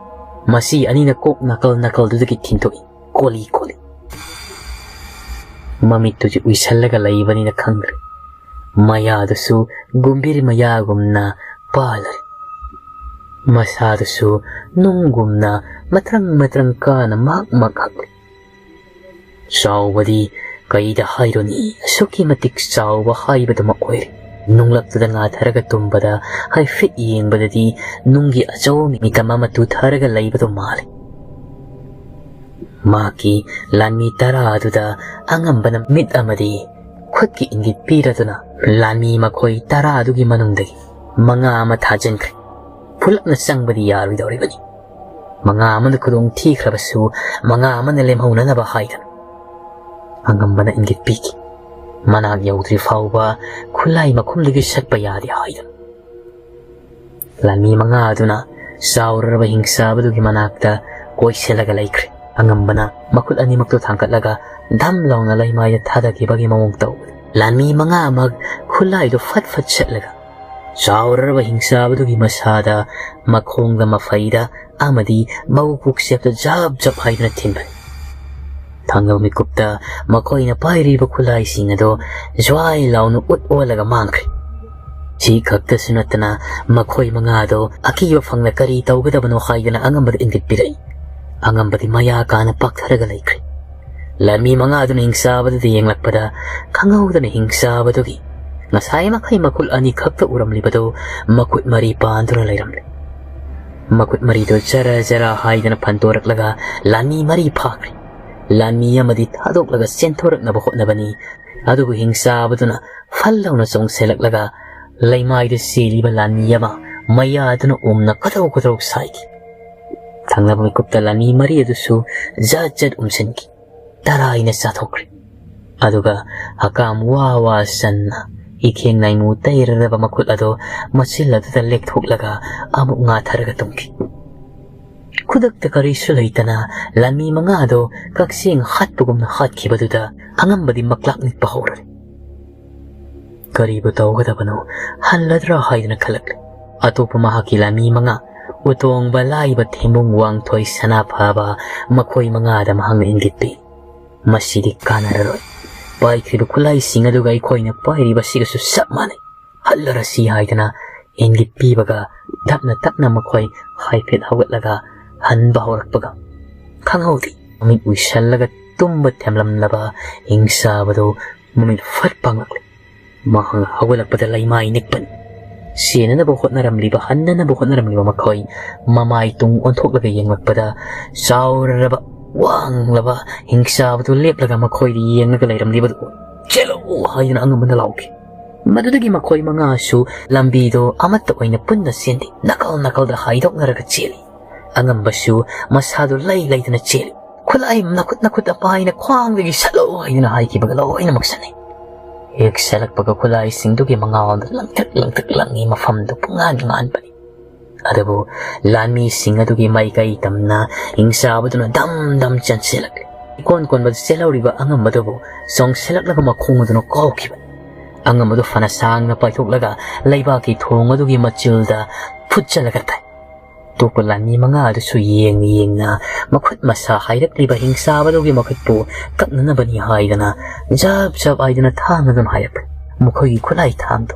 ꯃꯁꯤ ꯑꯅꯤꯅ ꯀꯣꯛ ꯅꯥꯀꯜ ꯅꯥꯀꯜꯗꯨꯗꯒꯤ ꯊꯤꯟꯗꯣꯛꯏ꯫ ꯀꯣꯂꯤ ꯀꯣꯂꯤ꯫ ꯃꯃꯤꯠꯇꯨꯗꯤ ꯎꯏꯁꯜꯂꯒ ꯂꯩꯕꯅꯤꯅ ꯈꯪꯗ꯭ꯔꯦ꯫ ꯃꯌꯥꯗꯨꯁꯨ ꯒꯨꯝꯕꯤꯔ ꯃꯌꯥꯒꯨꯝꯅ ꯄꯥꯜꯂꯔꯦ꯫ ꯃꯁꯥꯗꯨꯁꯨ ꯅꯨꯡꯒꯨꯝꯅ ꯃꯇ꯭ꯔꯪ ꯃꯇ꯭ꯔꯪ ꯀꯥꯅ ꯃꯍꯛ ꯃꯍꯛ ꯍꯛꯂꯤ꯫ ꯆꯥꯎꯕꯗꯤ ꯀꯩꯗ ꯍꯥꯏꯔꯨꯅꯤ, ꯑꯁꯨꯛꯀꯤ ꯃꯇꯤꯛ ꯆꯥꯎꯕ ꯍꯥꯏꯕꯗꯨꯃꯛ ꯑꯣꯏꯔꯦ꯫ ꯅꯨꯡꯂꯞꯇꯨꯗ ꯉꯥꯊꯔꯒ ꯇꯨꯝꯕꯗ ꯍꯥꯏꯐꯦꯠ ꯌꯦꯡꯕꯗꯗꯤ ꯅꯨꯡꯒꯤ ꯑꯆꯧꯕ ꯃꯤꯇꯝ ꯑꯃ ꯇꯨꯊꯔꯒ ꯂꯩꯕꯗꯨ ꯃꯥꯜꯂꯤ꯫ ꯃꯍꯥꯛꯀꯤ ꯂꯥꯟꯃꯤ ꯇꯔꯥ ꯑꯗꯨꯗ ꯑꯉꯝꯕꯅ ꯃꯤꯠ ꯑꯃꯗꯤ ꯈꯨꯠꯀꯤ ꯏꯪꯒꯤꯠ ꯄꯤꯔꯗꯨꯅ ꯂꯥꯟꯃꯤ ꯃꯈꯣꯏ ꯇꯔꯥ ꯑꯗꯨꯒꯤ ꯃꯅꯨꯡꯗꯒꯤ ꯃꯉꯥ ꯑꯃ ꯊꯥꯖꯤꯟꯈ꯭ꯔꯦ꯫ ꯄꯨꯂꯞꯅ ꯆꯪꯕꯗꯤ ꯌꯥꯔꯣꯏꯗꯧꯔꯤꯕꯅꯤ꯫ ꯃꯉꯥ ꯑꯃꯅ ꯈꯨꯗꯣꯡ ꯊꯤꯈ꯭ꯔꯕꯁꯨ ꯃꯉꯥ ꯑꯃꯅ ꯂꯦꯝꯍꯧꯅꯅꯕ ꯍꯥꯏꯗꯅ꯫ ꯑꯉꯝꯕꯅ ꯏꯪꯒꯤꯠ ꯄꯤꯈꯤ꯫ ꯃꯅꯥꯛ ꯌꯧꯗ꯭ꯔꯤ ꯐꯥꯎꯕ ꯈꯨꯠꯂꯥꯏ ꯃꯈꯨꯝꯗꯒꯤ ꯁꯠꯄ ꯌꯥꯗꯦ ꯍꯥꯏꯗꯨꯅ꯫ ꯂꯥꯟꯃꯤ ꯃꯉꯥ ꯑꯗꯨꯅ ꯆꯥꯎꯔꯔꯕ ꯍꯤꯡꯆꯥꯕꯗꯨꯒꯤ ꯃꯅꯥꯛꯇ ꯀꯣꯏꯁꯤꯜꯂꯒ ꯂꯩꯈ꯭ꯔꯦ꯫ ꯑꯉꯝꯕꯅ ꯃꯈꯨꯠ ꯑꯅꯤꯃꯛꯇꯨ ꯊꯥꯡꯒꯠꯂꯒ ꯙꯝ ꯂꯥꯎꯅ ꯂꯩꯃꯥꯏꯗ ꯊꯥꯗꯈꯤꯕꯒꯤ ꯃꯑꯣꯡ ꯇꯧ꯫ ꯂꯥꯟꯃꯤ ꯃꯉꯥꯃꯛ ꯈꯨꯠꯂꯥꯏꯗꯨ ꯐꯠ ꯐꯠ ꯁꯠꯂꯒ ꯆꯥꯎꯔꯔꯕ ꯍꯤꯡꯆꯥꯕꯗꯨꯒꯤ ꯃꯁꯥꯗ, ꯃꯈꯣꯡꯗ, ꯃꯐꯩꯗ ꯑꯃꯗꯤ ꯃꯕꯨꯛ ꯄꯨꯛꯆꯦꯞꯇ ꯖꯞ ꯖꯞ ꯍꯥꯏꯗꯨꯅ ꯊꯤꯟꯕꯅꯤ꯫ ꯊꯪꯅꯕ ꯃꯤꯀꯨꯞꯇ ꯃꯈꯣꯏꯅ ꯄꯥꯏꯔꯤꯕ ꯈꯨꯠꯂꯥꯏꯁꯤꯡ ꯑꯗꯨ ꯖ꯭ꯋꯥꯏ ꯂꯥꯎꯅ ꯎꯠ ꯑꯣꯜꯂꯒ ꯃꯥꯡꯈ꯭ꯔꯦ꯫ ꯁꯤ ꯈꯛꯇꯁꯨ ꯅꯠꯇꯅ ꯃꯈꯣꯏ ꯃꯉꯥꯗꯣ ꯑꯀꯤꯕ ꯐꯪꯅ ꯀꯔꯤ ꯇꯧꯒꯗꯕꯅꯣ ꯍꯥꯏꯗꯅ ꯑꯉꯝꯕꯗ ꯏꯪꯒꯤꯠ ꯄꯤꯔꯛꯏ꯫ ꯑꯉꯝꯕꯗꯤ ꯃꯌꯥ ꯀꯥꯅ ꯄꯥꯛꯊꯔꯒ ꯂꯩꯈ꯭ꯔꯦ꯫ ꯂꯥꯟꯃꯤ ꯃꯉꯥꯗꯨꯅ ꯍꯤꯡꯆꯥꯕꯗꯨꯗ ꯌꯦꯡꯂꯛꯄꯗ ꯈꯪꯍꯧꯗꯅ ꯍꯤꯡꯆꯥꯕꯗꯨꯒꯤ ꯉꯁꯥꯏ ꯃꯈꯩ ꯃꯈꯨꯜ ꯑꯅꯤꯈꯛꯇ ꯎꯔꯝꯂꯤꯕꯗꯨ ꯃꯈꯨꯠ ꯃꯔꯤ ꯄꯥꯟꯗꯨꯅ ꯂꯩꯔꯝꯂꯦ꯫ ꯃꯈꯨꯠ ꯃꯔꯤꯗꯨ ꯖꯔ ꯖꯔ ꯍꯥꯏꯗꯅ ꯐꯟꯗꯣꯔꯛꯂꯒ ꯂꯥꯟꯃꯤ ꯃꯔꯤ ꯐꯥꯈ꯭ꯔꯦ꯫ ꯂꯥꯟꯃꯤ ꯑꯃꯗꯤ ꯊꯥꯗꯣꯛꯂꯒ ꯆꯦꯟꯊꯣꯔꯛꯅꯕ ꯍꯣꯠꯅꯕꯅꯤ꯫ ꯑꯗꯨꯕꯨ ꯍꯤꯡꯆꯥꯕꯗꯨꯅ ꯐꯜ ꯂꯥꯎꯅ ꯆꯣꯡꯁꯤꯜꯂꯛꯂꯒ ꯂꯩꯃꯥꯏꯗ ꯆꯦꯜꯂꯤꯕ ꯂꯥꯟꯃꯤ ꯑꯃ ꯃꯌꯥꯗꯨꯅ ꯎꯝꯅ ꯀꯗꯧ ꯀꯗꯧ ꯁꯥꯏꯈꯤ꯫ ꯊꯪꯅꯕ ꯃꯤꯀꯨꯞꯇ ꯂꯥꯟꯃꯤ ꯃꯔꯤ ꯑꯗꯨꯁꯨ ꯖꯠ ꯖꯠ ꯎꯝꯁꯤꯟꯈꯤ꯫ ꯇꯔꯥꯏꯅ ꯆꯥꯊꯣꯛꯈ꯭ꯔꯦ꯫ ꯑꯗꯨꯒ ꯍꯀꯥꯝ ꯋꯥ ꯋꯥ ꯆꯟꯅ ꯏꯈꯦꯡ ꯅꯥꯏꯃꯨ ꯇꯩꯔꯔꯕ ꯃꯈꯨꯠ ꯑꯗꯨ ꯃꯆꯤꯜ ꯑꯗꯨꯗ ꯂꯦꯛꯊꯣꯛꯂꯒ ꯑꯃꯨꯛ ꯉꯥꯊꯔꯒ ꯇꯨꯝꯈꯤ꯫ ꯈꯨꯗꯛꯇ ꯀꯔꯤꯁꯨ ꯂꯩꯇꯅ ꯂꯥꯟꯃꯤ ꯃꯉꯥꯗꯣ ꯀꯛꯆꯦꯡ ꯍꯥꯠꯄꯒꯨꯝꯅ ꯍꯥꯠꯈꯤꯕꯗꯨꯗ ꯑꯉꯝꯕꯗꯤ ꯃꯛꯂꯥꯛ ꯅꯤꯛꯄ ꯍꯧꯔꯦ꯫ ꯀꯔꯤꯕꯨ ꯇꯧꯒꯗꯕꯅꯣ? ꯍꯜꯂꯗ꯭ꯔꯥ ꯍꯥꯏꯗꯅ ꯈꯜꯂꯛꯂꯦ꯫ ꯑꯇꯣꯞꯄ ꯃꯍꯥꯛꯀꯤ ꯂꯥꯟꯃꯤ ꯃꯉꯥ, ꯎꯇꯣꯡꯕ, ꯂꯥꯏꯕ, ꯊꯦꯝꯕꯨꯡ, ꯋꯥꯡꯊꯣꯏ, ꯁꯅꯥꯐꯕ, ꯃꯈꯣꯏ ꯃꯉꯥꯗ ꯃꯍꯥꯛꯅ ꯏꯪꯒꯤꯠ ꯄꯤ꯫ ꯃꯁꯤꯗꯤ ꯀꯥꯟꯅꯔꯔꯣꯏ꯫ ꯄꯥꯏꯈ꯭ꯔꯤꯕ ꯈꯨꯠꯂꯥꯏꯁꯤꯡ ꯑꯗꯨꯒ ꯑꯩꯈꯣꯏꯅ ꯄꯥꯏꯔꯤꯕꯁꯤꯒꯁꯨ ꯆꯞ ꯃꯥꯟꯅꯩ꯫ ꯍꯜꯂꯔꯁꯤ ꯍꯥꯏꯗꯅ ꯏꯪꯒꯤꯠ ꯄꯤꯕꯒ ꯇꯞꯅ ꯇꯞꯅ ꯃꯈꯣꯏ ꯍꯥꯏꯐꯦꯠ ꯍꯧꯒꯠꯂꯒ ꯍꯟꯕ ꯍꯧꯔꯛꯄꯒ ꯈꯪꯍꯧꯗꯦ꯫ ꯃꯃꯤꯠ ꯎꯏꯁꯜꯂꯒ ꯇꯨꯝꯕ ꯊꯦꯝꯂꯝꯂꯕ ꯍꯤꯡꯆꯥꯕꯗꯨ ꯃꯃꯤꯠ ꯐꯠ ꯄꯥꯡꯂꯛꯂꯦ꯫ ꯃꯍꯥꯛ ꯍꯧꯒꯠꯂꯛꯄꯗ ꯂꯩꯃꯥꯏ ꯅꯤꯛꯄꯅꯤ꯫ ꯆꯦꯟꯅꯅꯕ ꯍꯣꯠꯅꯔꯝꯂꯤꯕ, ꯍꯟꯅꯅꯕ ꯍꯣꯠꯅꯔꯝꯂꯤꯕ ꯃꯈꯣꯏ ꯃꯃꯥꯏ ꯇꯨꯡ ꯑꯣꯟꯊꯣꯛꯂꯒ ꯌꯦꯡꯂꯛꯄꯗ ꯆꯥꯎꯔꯕ, ꯋꯥꯡꯂꯕ ꯍꯤꯡꯆꯥꯕꯗꯨ ꯂꯦꯞꯂꯒ ꯃꯈꯣꯏꯗ ꯌꯦꯡꯂꯒ ꯂꯩꯔꯝꯂꯤꯕꯗꯨ "ꯆꯦꯜꯂꯨ!" ꯍꯥꯏꯗꯨꯅ ꯑꯉꯝꯕꯅ ꯂꯥꯎꯈꯤ꯫ ꯃꯗꯨꯗꯒꯤ ꯃꯈꯣꯏ ꯃꯉꯥꯁꯨ ꯂꯝꯕꯤꯗꯣ ꯑꯃꯠꯇ ꯑꯣꯏꯅ ꯄꯨꯟꯅ ꯆꯦꯟꯗꯦ, ꯅꯥꯀꯜ ꯅꯥꯀꯜꯗ ꯍꯥꯏꯗꯣꯛꯅꯔꯒ ꯆꯦꯜꯂꯤ꯫ ꯑꯉꯝꯕꯁꯨ ꯃꯁꯥꯗꯨ ꯂꯩ ꯂꯩꯗꯅ ꯆꯦꯜꯂꯤ꯫ "ꯈꯨꯠꯂꯥꯏ ꯅꯈꯨꯠ ꯅꯈꯨꯠꯇ ꯄꯥꯏꯅ ꯈ꯭ꯋꯥꯡꯗꯒꯤ ꯁꯠꯂꯣ" ꯍꯥꯏꯗꯨꯅ ꯍꯥꯏꯈꯤꯕꯒ ꯂꯣꯏꯅꯃꯛ ꯁꯠꯅꯩ꯫ ꯍꯦꯛ ꯁꯠꯂꯛꯄꯒ ꯈꯨꯠꯂꯥꯏꯁꯤꯡꯗꯨꯒꯤ ꯃꯉꯥꯜꯗ ꯂꯪꯇ꯭ꯔꯤꯛ ꯂꯪꯇ꯭ꯔꯤꯛ ꯂꯪꯉꯤ, ꯃꯐꯝꯗꯨ ꯄꯨꯡꯉꯥꯟ ꯉꯥꯟꯕꯅꯤ꯫ ꯑꯗꯨꯕꯨ ꯂꯥꯟꯃꯤꯁꯤꯡ ꯑꯗꯨꯒꯤ ꯃꯥꯏꯀꯩ ꯇꯝꯅ ꯍꯤꯡꯆꯥꯕꯗꯨꯅ ꯗꯝ ꯗꯝ ꯆꯦꯟꯁꯤꯜꯂꯛꯂꯤ꯫ ꯏꯀꯣꯟ ꯀꯣꯟꯕꯗ ꯆꯦꯜꯍꯧꯔꯤꯕ ꯑꯉꯝꯕꯗꯨꯕꯨ ꯆꯣꯡꯁꯤꯜꯂꯛꯂꯒ ꯃꯈꯣꯡ ꯑꯗꯨꯅ ꯀꯥꯎꯈꯤꯕꯅꯤ꯫ ꯑꯉꯝꯕꯗꯨ ꯐꯅ ꯁꯥꯡꯅ ꯄꯥꯏꯊꯣꯛꯂꯒ ꯂꯩꯕꯥꯛꯀꯤ ꯊꯣꯡ ꯑꯗꯨꯒꯤ ꯃꯆꯤꯜꯗ ꯐꯨꯠꯆꯜꯂꯒ ꯇꯥꯏ꯫ ꯑꯇꯣꯞꯄ ꯂꯥꯟꯃꯤ ꯃꯉꯥ ꯑꯗꯨꯁꯨ ꯌꯦꯡ ꯌꯦꯡꯅ ꯃꯈꯨꯠ ꯃꯁꯥ ꯍꯥꯏꯔꯛꯂꯤꯕ ꯍꯤꯡꯆꯥꯕꯗꯨꯒꯤ ꯃꯈꯨꯠꯄꯨ ꯀꯛꯅꯅꯕꯅꯤ ꯍꯥꯏꯗꯅ ꯖꯞ ꯖꯞ ꯍꯥꯏꯗꯨꯅ ꯊꯥꯡ ꯑꯗꯨꯅ ꯍꯥꯏꯔꯛꯄꯅꯤ꯫ ꯃꯈꯣꯏꯒꯤ ꯈꯨꯠꯂꯥꯏ ꯊꯥꯡꯗꯣ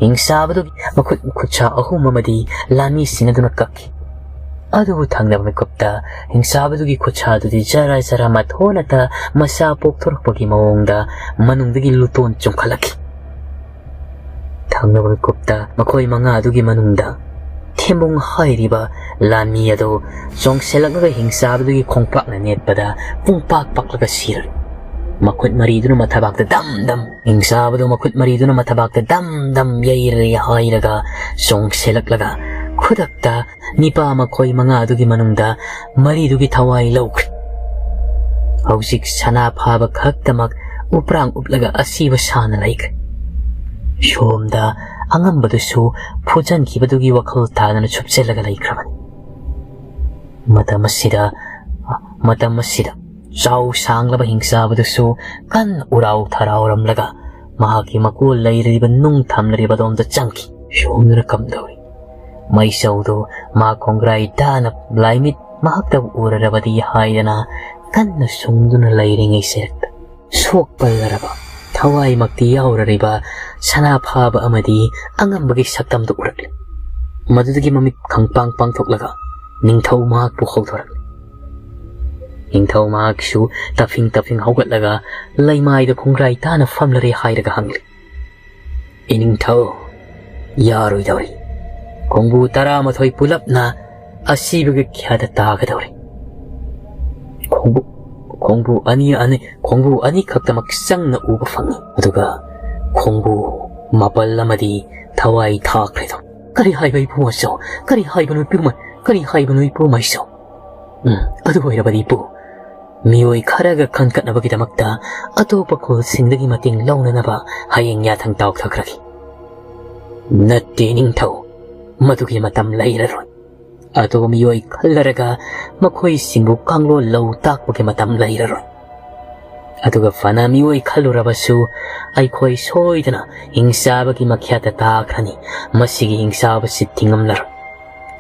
ꯍꯤꯡꯆꯥꯕꯗꯨꯒꯤ ꯃꯈꯨꯠ ꯈꯨꯠꯁꯥ ꯑꯍꯨꯝ ꯑꯃꯗꯤ ꯂꯥꯟꯃꯤꯁꯤꯡ ꯑꯗꯨꯅ ꯀꯛꯈꯤ꯫ ꯑꯗꯨꯕꯨ ꯊꯪꯅꯕ ꯃꯤꯀꯨꯞꯇ ꯍꯤꯡꯆꯥꯕꯗꯨꯒꯤ ꯈꯨꯠꯁꯥꯗꯨꯗꯤ ꯖꯔ ꯖꯔ ꯃꯊꯣꯟꯅꯇ ꯃꯆꯥ ꯄꯣꯛꯊꯣꯔꯛꯄꯒꯤ ꯃꯑꯣꯡꯗ ꯃꯅꯨꯡꯗꯒꯤ ꯂꯨꯇꯣꯟ ꯆꯨꯝꯈꯠꯂꯛꯈꯤ꯫ ꯊꯪꯅꯕ ꯃꯤꯀꯨꯞꯇ ꯃꯈꯣꯏ ꯃꯉꯥ ꯑꯗꯨꯒꯤ ꯃꯅꯨꯡꯗ ꯊꯦꯝꯕꯨꯡ ꯍꯥꯏꯔꯤꯕ ꯂꯥꯟꯃꯤ ꯑꯗꯨ ꯆꯣꯡꯁꯤꯜꯂꯛꯂꯒ ꯍꯤꯡꯆꯥꯕꯗꯨꯒꯤ ꯈꯣꯡꯄꯥꯛꯅ ꯅꯦꯠꯄꯗ ꯄꯨꯡꯄꯥꯛ ꯄꯥꯛꯂꯒ ꯁꯤꯔꯔꯦ꯫ ꯃꯈꯨꯠ ꯃꯔꯤꯗꯨꯅ ꯃꯊꯕꯥꯛꯇ ꯗꯝ ꯗꯝ, ꯍꯤꯡꯆꯥꯕꯗꯨ ꯃꯈꯨꯠ ꯃꯔꯤꯗꯨꯅ ꯃꯊꯕꯥꯛꯇ ꯗꯝ ꯗꯝ ꯌꯩꯔꯦ ꯍꯥꯏꯔꯒ ꯆꯣꯡꯁꯤꯜꯂꯛꯂꯒ ꯈꯨꯗꯛꯇ ꯅꯤꯄꯥ ꯃꯈꯣꯏ ꯃꯉꯥ ꯑꯗꯨꯒꯤ ꯃꯅꯨꯡꯗ ꯃꯔꯤꯗꯨꯒꯤ ꯊꯋꯥꯏ ꯂꯧꯈ꯭ꯔꯦ꯫ ꯍꯧꯖꯤꯛ ꯁꯅꯥ ꯐꯥꯕ ꯈꯛꯇꯃꯛ ꯎꯄ꯭ꯔꯥꯡ ꯎꯞꯂꯒ ꯑꯁꯤꯕ ꯁꯥꯅ ꯂꯩꯈ꯭ꯔꯦ꯫ ꯁꯣꯝꯗ ꯑꯉꯝꯕꯗꯨꯁꯨ ꯐꯨꯖꯟꯈꯤꯕꯗꯨꯒꯤ ꯋꯥꯈꯜ ꯇꯥꯗꯅ ꯁꯨꯞꯆꯜꯂꯒ ꯂꯩꯈ꯭ꯔꯕꯅꯤ꯫ ꯃꯇꯝ ꯑꯁꯤꯗ, ꯃꯇꯝ ꯑꯁꯤꯗ ꯆꯥꯎ ꯁꯥꯡꯂꯕ ꯍꯤꯡꯆꯥꯕꯗꯨꯁꯨ ꯀꯟꯅ ꯎꯔꯥꯎ ꯊꯔꯥꯎꯔꯝꯂꯒ ꯃꯍꯥꯛꯀꯤ ꯃꯀꯣꯜ ꯂꯩꯔꯤꯕ ꯅꯨꯡ ꯊꯝꯂꯤꯕ ꯑꯗꯣꯝꯗ ꯆꯪꯈꯤ꯫ ꯁꯣꯝꯗꯅ ꯀꯝꯗꯧꯔꯤ? ꯃꯩꯁꯧꯗꯨ ꯃꯥ ꯈꯣꯡꯒ꯭ꯔꯥꯏ ꯇꯥꯅ ꯂꯥꯏꯃꯤꯠ ꯃꯍꯥꯛꯇꯕꯨ ꯎꯔꯔꯕꯗꯤ ꯍꯥꯏꯗꯅ ꯀꯟꯅ ꯁꯨꯡꯗꯨꯅ ꯂꯩꯔꯤꯉꯩ ꯁꯦꯔꯛꯇ ꯁꯣꯛ ꯄꯜꯂꯔꯕ, ꯊꯋꯥꯏꯃꯛꯇꯤ ꯌꯥꯎꯔꯔꯤꯕ ꯁꯅꯥ ꯐꯥꯕ ꯑꯃꯗꯤ ꯑꯉꯝꯕꯒꯤ ꯁꯛꯇꯝꯗꯨ ꯎꯔꯛꯂꯦ꯫ ꯃꯗꯨꯗꯒꯤ ꯃꯃꯤꯠ ꯈꯪꯄꯥꯡ ꯄꯥꯡꯊꯣꯛꯂꯒ ꯅꯤꯡꯊꯧ ꯃꯍꯥꯛꯄꯨ ꯍꯧꯗꯣꯔꯛꯂꯦ꯫ ꯅꯤꯡꯊꯧ ꯃꯍꯥꯛꯁꯨ ꯇꯞꯐꯤꯡ ꯇꯞꯐꯤꯡ ꯍꯧꯒꯠꯂꯒ ꯂꯩꯃꯥꯏꯗ ꯈꯣꯡꯒ꯭ꯔꯥꯏ ꯇꯥꯅ ꯐꯝꯂꯔꯦ ꯍꯥꯏꯔꯒ ꯍꯪꯂꯦ, "ꯏꯅꯤꯡꯊꯧ, ꯌꯥꯔꯣꯏꯗꯧꯔꯤ꯫ ꯈꯣꯡꯕꯨ ꯇꯔꯥꯃꯥꯊꯣꯏ ꯄꯨꯂꯞꯅ ꯑꯁꯤꯕꯒꯤ ꯈ꯭ꯌꯥꯗ ꯇꯥꯒꯗꯧꯔꯤ꯫ ꯈꯣꯡꯕꯨ, ꯈꯣꯡꯕꯨ ꯑꯅꯤ, ꯑꯅꯤ, ꯈꯣꯡꯕꯨ ꯑꯅꯤꯈꯛꯇꯃꯛ ꯆꯪꯅ ꯎꯕ ꯐꯪꯉꯤ꯫ ꯑꯗꯨꯒ ꯈꯣꯡꯕꯨ ꯃꯥꯄꯜ ꯑꯃꯗꯤ ꯊꯋꯥꯏ ꯊꯥꯈ꯭ꯔꯦꯗꯣ꯫ ꯀꯔꯤ ꯍꯥꯏꯕ ꯏꯄꯨ ꯃꯥꯏꯁꯣ? ꯀꯔꯤ ꯍꯥꯏꯕꯅꯣ ꯏꯄꯨ ꯃꯥꯏ-, ꯀꯔꯤ ꯍꯥꯏꯕꯅꯣ ꯏꯄꯨ ꯃꯥꯏꯁꯣ?" ꯎꯝ, ꯑꯗꯨ ꯑꯣꯏꯔꯕꯗꯤ ꯏꯄꯨ, ꯃꯤꯑꯣꯏ ꯈꯔꯒ ꯈꯟꯒꯠꯅꯕꯒꯤꯗꯃꯛꯇ ꯑꯇꯣꯞꯄ ꯈꯨꯜꯁꯤꯡꯗꯒꯤ ꯃꯇꯦꯡ ꯂꯧꯅꯅꯕ ꯍꯌꯦꯡ ꯌꯥꯊꯪ ꯇꯥꯎꯊꯈ꯭ꯔꯒꯦ꯫ ꯅꯠꯇꯦ ꯅꯤꯡꯊꯧ, ꯃꯗꯨꯒꯤ ꯃꯇꯝ ꯂꯩꯔꯔꯣꯏ꯫ ꯑꯇꯣꯞꯄ ꯃꯤꯑꯣꯏ ꯈꯜꯂꯔꯒ ꯃꯈꯣꯏꯁꯤꯡꯕꯨ ꯀꯥꯡꯂꯣꯟ ꯂꯧ ꯇꯥꯛꯄꯒꯤ ꯃꯇꯝ ꯂꯩꯔꯔꯣꯏ꯫ ꯑꯗꯨꯒ ꯐꯅ ꯃꯤꯑꯣꯏ ꯈꯜꯂꯨꯔꯕꯁꯨ ꯑꯩꯈꯣꯏ ꯁꯣꯏꯗꯅ ꯍꯤꯡꯆꯥꯕꯒꯤ ꯃꯈ꯭ꯌꯥꯠꯇ ꯇꯥꯈ꯭ꯔꯅꯤ꯫ ꯃꯁꯤꯒꯤ ꯍꯤꯡꯆꯥꯕꯁꯤ ꯊꯤꯡꯉꯝꯂꯔꯣꯏ꯫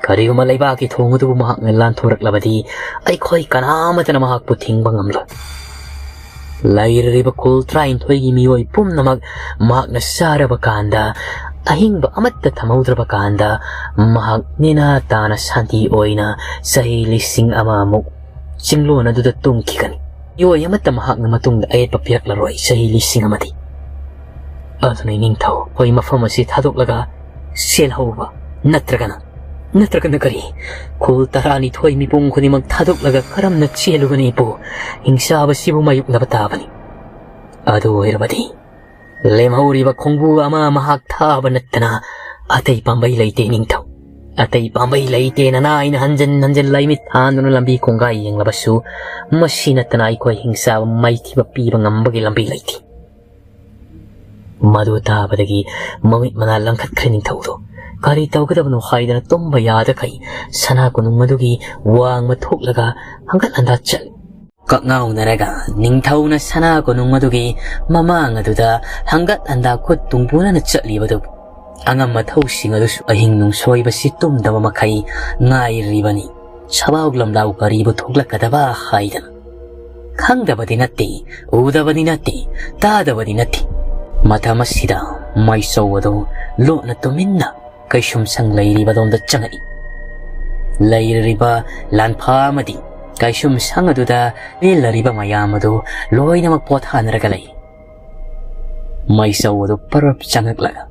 ꯀꯔꯤꯒꯨꯝꯕ ꯂꯩꯕꯥꯛꯀꯤ ꯊꯣꯡ ꯑꯗꯨꯕꯨ ꯃꯍꯥꯛꯅ ꯂꯥꯟꯊꯣꯔꯛꯂꯕꯗꯤ ꯑꯩꯈꯣꯏ ꯀꯅꯥꯃꯠꯇꯅ ꯃꯍꯥꯛꯄꯨ ꯊꯤꯡꯕ ꯉꯝꯂꯣꯏ꯫ ꯂꯩꯔꯤꯕ ꯈꯨꯜ ꯇꯔꯥꯅꯤꯊꯣꯏꯒꯤ ꯃꯤꯑꯣꯏ ꯄꯨꯝꯅꯃꯛ ꯃꯍꯥꯛꯅ ꯆꯥꯔꯕ ꯀꯥꯟꯗ, ꯑꯍꯤꯡꯕ ꯑꯃꯠꯇ ꯊꯝꯍꯧꯗ꯭ꯔꯕ ꯀꯥꯟꯗ, ꯃꯍꯥꯛ ꯅꯦꯅꯥ ꯇꯥꯅ ꯁꯥꯟꯇꯤ ꯑꯣꯏꯅ ꯆꯍꯤ ꯂꯤꯁꯤꯡ ꯑꯃꯃꯨꯛ ꯆꯤꯡꯂꯣꯟ ꯑꯗꯨꯗ ꯇꯨꯝꯈꯤꯒꯅꯤ꯫ ꯃꯤꯑꯣꯏ ꯑꯃꯠꯇ ꯃꯍꯥꯛꯅ ꯃꯇꯨꯡꯗ ꯑꯌꯦꯠꯄ ꯄꯤꯔꯛꯂꯔꯣꯏ ꯆꯍꯤ ꯂꯤꯁꯤꯡ ꯑꯃꯗꯤ꯫ ꯑꯗꯨꯅ ꯏꯅꯤꯡꯊꯧ, ꯑꯩꯈꯣꯏ ꯃꯐꯝ ꯑꯁꯤ ꯊꯥꯗꯣꯛꯂꯒ ꯆꯦꯜꯍꯧꯕ, ꯅꯠꯇ꯭ꯔꯒꯅ, ꯅꯠꯇ꯭ꯔꯒꯅ ꯀꯔꯤ? ꯈꯨꯜ ꯇꯔꯥꯅꯤꯊꯣꯏ ꯃꯤꯄꯨꯝ ꯈꯨꯗꯤꯡꯃꯛ ꯊꯥꯗꯣꯛꯂꯒ ꯀꯔꯝꯅ ꯆꯦꯜꯂꯨꯒꯅꯤ ꯏꯄꯨ? ꯍꯤꯡꯆꯥꯕꯁꯤꯕꯨ ꯃꯥꯌꯣꯛꯅꯕ ꯇꯥꯕꯅꯤ꯫ ꯑꯗꯨ ꯑꯣꯏꯔꯕꯗꯤ ꯂꯦꯝꯍꯧꯔꯤꯕ ꯈꯣꯡꯕꯨ ꯑꯃ ꯃꯍꯥꯛ ꯊꯥꯕ ꯅꯠꯇꯅ ꯑꯇꯩ ꯄꯥꯝꯕꯩ ꯂꯩꯇꯦ ꯅꯤꯡꯊꯧ꯫ ꯑꯇꯩ ꯄꯥꯝꯕꯩ ꯂꯩꯇꯦ꯫ ꯅꯅꯥ ꯑꯩꯅ ꯍꯟꯖꯟ ꯍꯟꯖꯟ ꯂꯥꯏꯃꯤꯠ ꯊꯥꯟꯗꯨꯅ ꯂꯝꯕꯤ ꯈꯣꯡꯒꯥꯏ ꯌꯦꯡꯂꯕꯁꯨ, ꯃꯁꯤ ꯅꯠꯇꯅ ꯑꯩꯈꯣꯏ ꯍꯤꯡꯆꯥꯕ ꯃꯥꯏꯊꯤꯕ ꯄꯤꯕ ꯉꯝꯕꯒꯤ ꯂꯝꯕꯤ ꯂꯩꯇꯦ꯫ ꯃꯗꯨ ꯇꯥꯕꯗꯒꯤ ꯃꯃꯤꯠ ꯃꯅꯥ ꯂꯪꯈꯠꯈ꯭ꯔꯦ ꯅꯤꯡꯊꯧꯗꯣ꯫ ꯀꯔꯤ ꯇꯧꯒꯗꯕꯅꯣ ꯍꯥꯏꯗꯅ ꯇꯨꯝꯕ ꯌꯥꯗꯈꯩ ꯁꯅꯥ ꯀꯣꯅꯨꯡ ꯑꯗꯨꯒꯤ ꯋꯥꯡꯃ ꯊꯣꯛꯂꯒ ꯍꯪꯒꯠ ꯍꯟꯗꯥ ꯆꯠꯂꯤ꯫ ꯀꯛꯉꯥꯎꯅꯔꯒ ꯅꯤꯡꯊꯧꯅ ꯁꯅꯥ ꯀꯣꯅꯨꯡ ꯑꯗꯨꯒꯤ ꯃꯃꯥꯡ ꯑꯗꯨꯗ ꯍꯪꯒꯠ ꯍꯟꯗꯥ ꯈꯨꯠ ꯇꯨꯡꯄꯨꯅꯅ ꯆꯠꯂꯤꯕꯗꯨ, ꯑꯉꯝ ꯑꯊꯧꯁꯤꯡ ꯑꯗꯨꯁꯨ ꯑꯍꯤꯡ ꯅꯨꯡꯁꯣꯏꯕꯁꯤ ꯇꯨꯝꯗꯕ ꯃꯈꯩ ꯉꯥꯏꯔꯤꯕꯅꯤ꯫ ꯁꯕꯥꯎ ꯂꯝꯂꯥꯎ ꯀꯔꯤꯕꯨ ꯊꯣꯛꯂꯛꯀꯗꯕ ꯍꯥꯏꯗꯅ꯫ ꯈꯪꯗꯕꯗꯤ ꯅꯠꯇꯦ, ꯎꯗꯕꯗꯤ ꯅꯠꯇꯦ, ꯇꯥꯗꯕꯗꯤ ꯅꯠꯇꯦ꯫ ꯃꯇꯝ ꯑꯁꯤꯗ ꯃꯥꯏꯆꯧ ꯑꯗꯨ ꯂꯣꯠꯅ ꯇꯨꯃꯤꯟꯅ ꯀꯩꯁꯨꯝꯁꯪ ꯂꯩꯔꯤꯕꯗꯣꯝꯗ ꯆꯪꯉꯛꯏ꯫ ꯂꯩꯔꯤꯕ ꯂꯥꯟꯐꯥ ꯑꯃꯗꯤ ꯀꯩꯁꯨꯝꯁꯪ ꯑꯗꯨꯗ ꯂꯦꯜꯂꯔꯤꯕ ꯃꯌꯥꯝ ꯑꯗꯨ ꯂꯣꯏꯅꯃꯛ ꯄꯣꯊꯥꯅꯔꯒ ꯂꯩ꯫ ꯃꯥꯏꯆꯧ ꯑꯗꯨ ꯄꯔꯞ ꯆꯪꯉꯛꯂꯒ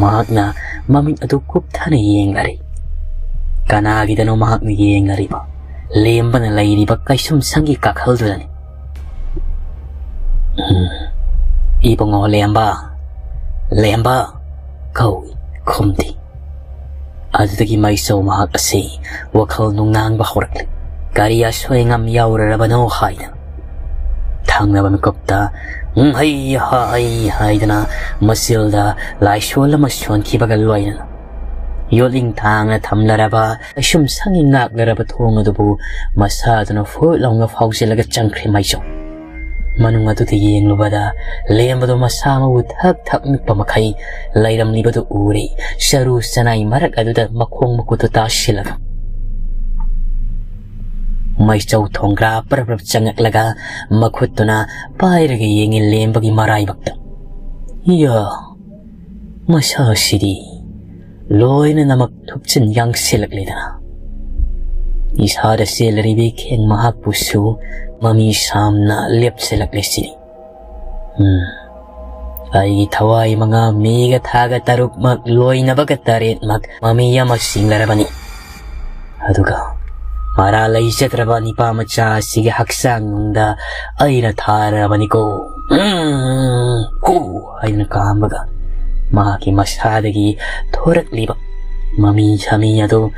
ꯃꯍꯥꯛꯅ ꯃꯃꯤꯠ ꯑꯗꯨ ꯀꯨꯞꯊꯅ ꯌꯦꯡꯂꯔꯤ꯫ ꯀꯅꯥꯒꯤꯗꯅꯣ ꯃꯍꯥꯛꯅ ꯌꯦꯡꯂꯔꯤꯕ? ꯂꯦꯝꯕꯅ ꯂꯩꯔꯤꯕ ꯀꯩꯁꯨꯝꯁꯪꯒꯤ ꯀꯥꯈꯜꯗꯨꯗꯅꯤ꯫ "ꯎꯝ, ꯏꯕꯨꯡꯉꯣ ꯂꯦꯝꯕ, ꯂꯦꯝꯕ!" ꯀꯧꯏ, ꯈꯨꯝꯗꯦ꯫ ꯑꯗꯨꯗꯒꯤ ꯃꯥꯏꯆꯧ ꯃꯍꯥꯛ ꯑꯁꯤ ꯋꯥꯈꯜ ꯅꯨꯡꯅꯥꯡꯕ ꯍꯧꯔꯛꯂꯦ꯫ ꯀꯔꯤ ꯑꯁꯣꯏ ꯑꯉꯥꯝ ꯌꯥꯎꯔꯔꯕꯅꯣ ꯍꯥꯏꯅ ꯊꯪꯅꯕ ꯃꯤꯀꯨꯞꯇ "ꯎꯝ, ꯍꯩ ꯍꯥ, ꯍꯩ" ꯍꯥꯏꯗꯅ ꯃꯆꯤꯜꯗ ꯂꯥꯏꯁꯣꯟ ꯑꯃ ꯁꯣꯟꯈꯤꯕꯒ ꯂꯣꯏꯅꯅ ꯌꯣꯠꯂꯤꯡ ꯊꯥꯡꯅ ꯊꯝꯂꯔꯕ ꯀꯩꯁꯨꯝꯁꯪꯒꯤ ꯉꯥꯛꯂꯔꯕ ꯊꯣꯡ ꯑꯗꯨꯕꯨ ꯃꯁꯥꯗꯨꯅ ꯐꯨꯠ ꯂꯥꯎꯅ ꯐꯥꯎꯖꯤꯜꯂꯒ ꯆꯪꯈ꯭ꯔꯦ ꯃꯥꯏꯆꯧ꯫ ꯃꯅꯨꯡ ꯑꯗꯨꯗ ꯌꯦꯡꯂꯨꯕꯗ ꯂꯦꯝꯕꯗꯨ ꯃꯁꯥ ꯃꯎ ꯊꯛ ꯊꯛ ꯅꯤꯛꯄ ꯃꯈꯩ ꯂꯩꯔꯝꯂꯤꯕꯗꯨ ꯎꯔꯦ, ꯆꯔꯨ ꯆꯅꯥꯏ ꯃꯔꯛ ꯑꯗꯨꯗ ꯃꯈꯣꯡ ꯃꯈꯨꯠꯇꯨ ꯇꯥꯁꯤꯜꯂꯒ꯫ ꯃꯩꯆꯧ ꯊꯣꯡꯒ꯭ꯔꯥ ꯄꯔꯞ ꯄꯔꯞ ꯆꯪꯉꯛꯂꯒ ꯃꯈꯨꯠꯇꯨꯅ ꯄꯥꯏꯔꯒ ꯌꯦꯡꯉꯤ ꯂꯦꯝꯕꯒꯤ ꯃꯔꯥꯏꯕꯛꯇ꯫ ꯏꯌꯥ, ꯃꯁꯥꯁꯤꯗꯤ ꯂꯣꯏꯅ ꯅꯃꯛ ꯊꯨꯞꯆꯤꯟ ꯌꯥꯡꯁꯤꯜꯂꯛꯂꯦꯗꯅ꯫ ꯏꯁꯥꯗ ꯆꯦꯜꯂꯔꯤꯕ ꯏꯈꯦꯡ ꯃꯍꯥꯛꯄꯨꯁꯨ ꯃꯃꯤ ꯁꯥꯝꯅ ꯂꯦꯞꯁꯤꯜꯂꯛꯂꯦ ꯁꯤꯅꯤ꯫ ꯎꯝ, ꯑꯩꯒꯤ ꯊꯋꯥꯏ ꯃꯉꯥ ꯃꯤꯒ ꯊꯥꯒ ꯇꯔꯨꯛꯃꯛ ꯂꯣꯏꯅꯕꯒ ꯇꯔꯦꯠꯃꯛ ꯃꯃꯤ ꯑꯃ ꯆꯤꯡꯂꯔꯕꯅꯤ꯫ ꯑꯗꯨꯒ ꯃꯔꯥ ꯂꯩꯖꯗ꯭ꯔꯕ ꯅꯤꯄꯥ ꯃꯆꯥ ꯑꯁꯤꯒꯤ ꯍꯛꯆꯥꯡ ꯅꯨꯡꯗ ꯑꯩꯅ ꯊꯥꯔꯕꯅꯤꯀꯣ꯫ ꯎꯝ, ꯍꯨ ꯍꯥꯏꯗꯨꯅ ꯀꯥꯝꯕꯒ ꯃꯍꯥꯛꯀꯤ ꯃꯁꯥꯗꯒꯤ ꯊꯣꯔꯛꯂꯤꯕ ꯃꯃꯤ ꯁꯥꯃꯤ ꯑꯗꯨ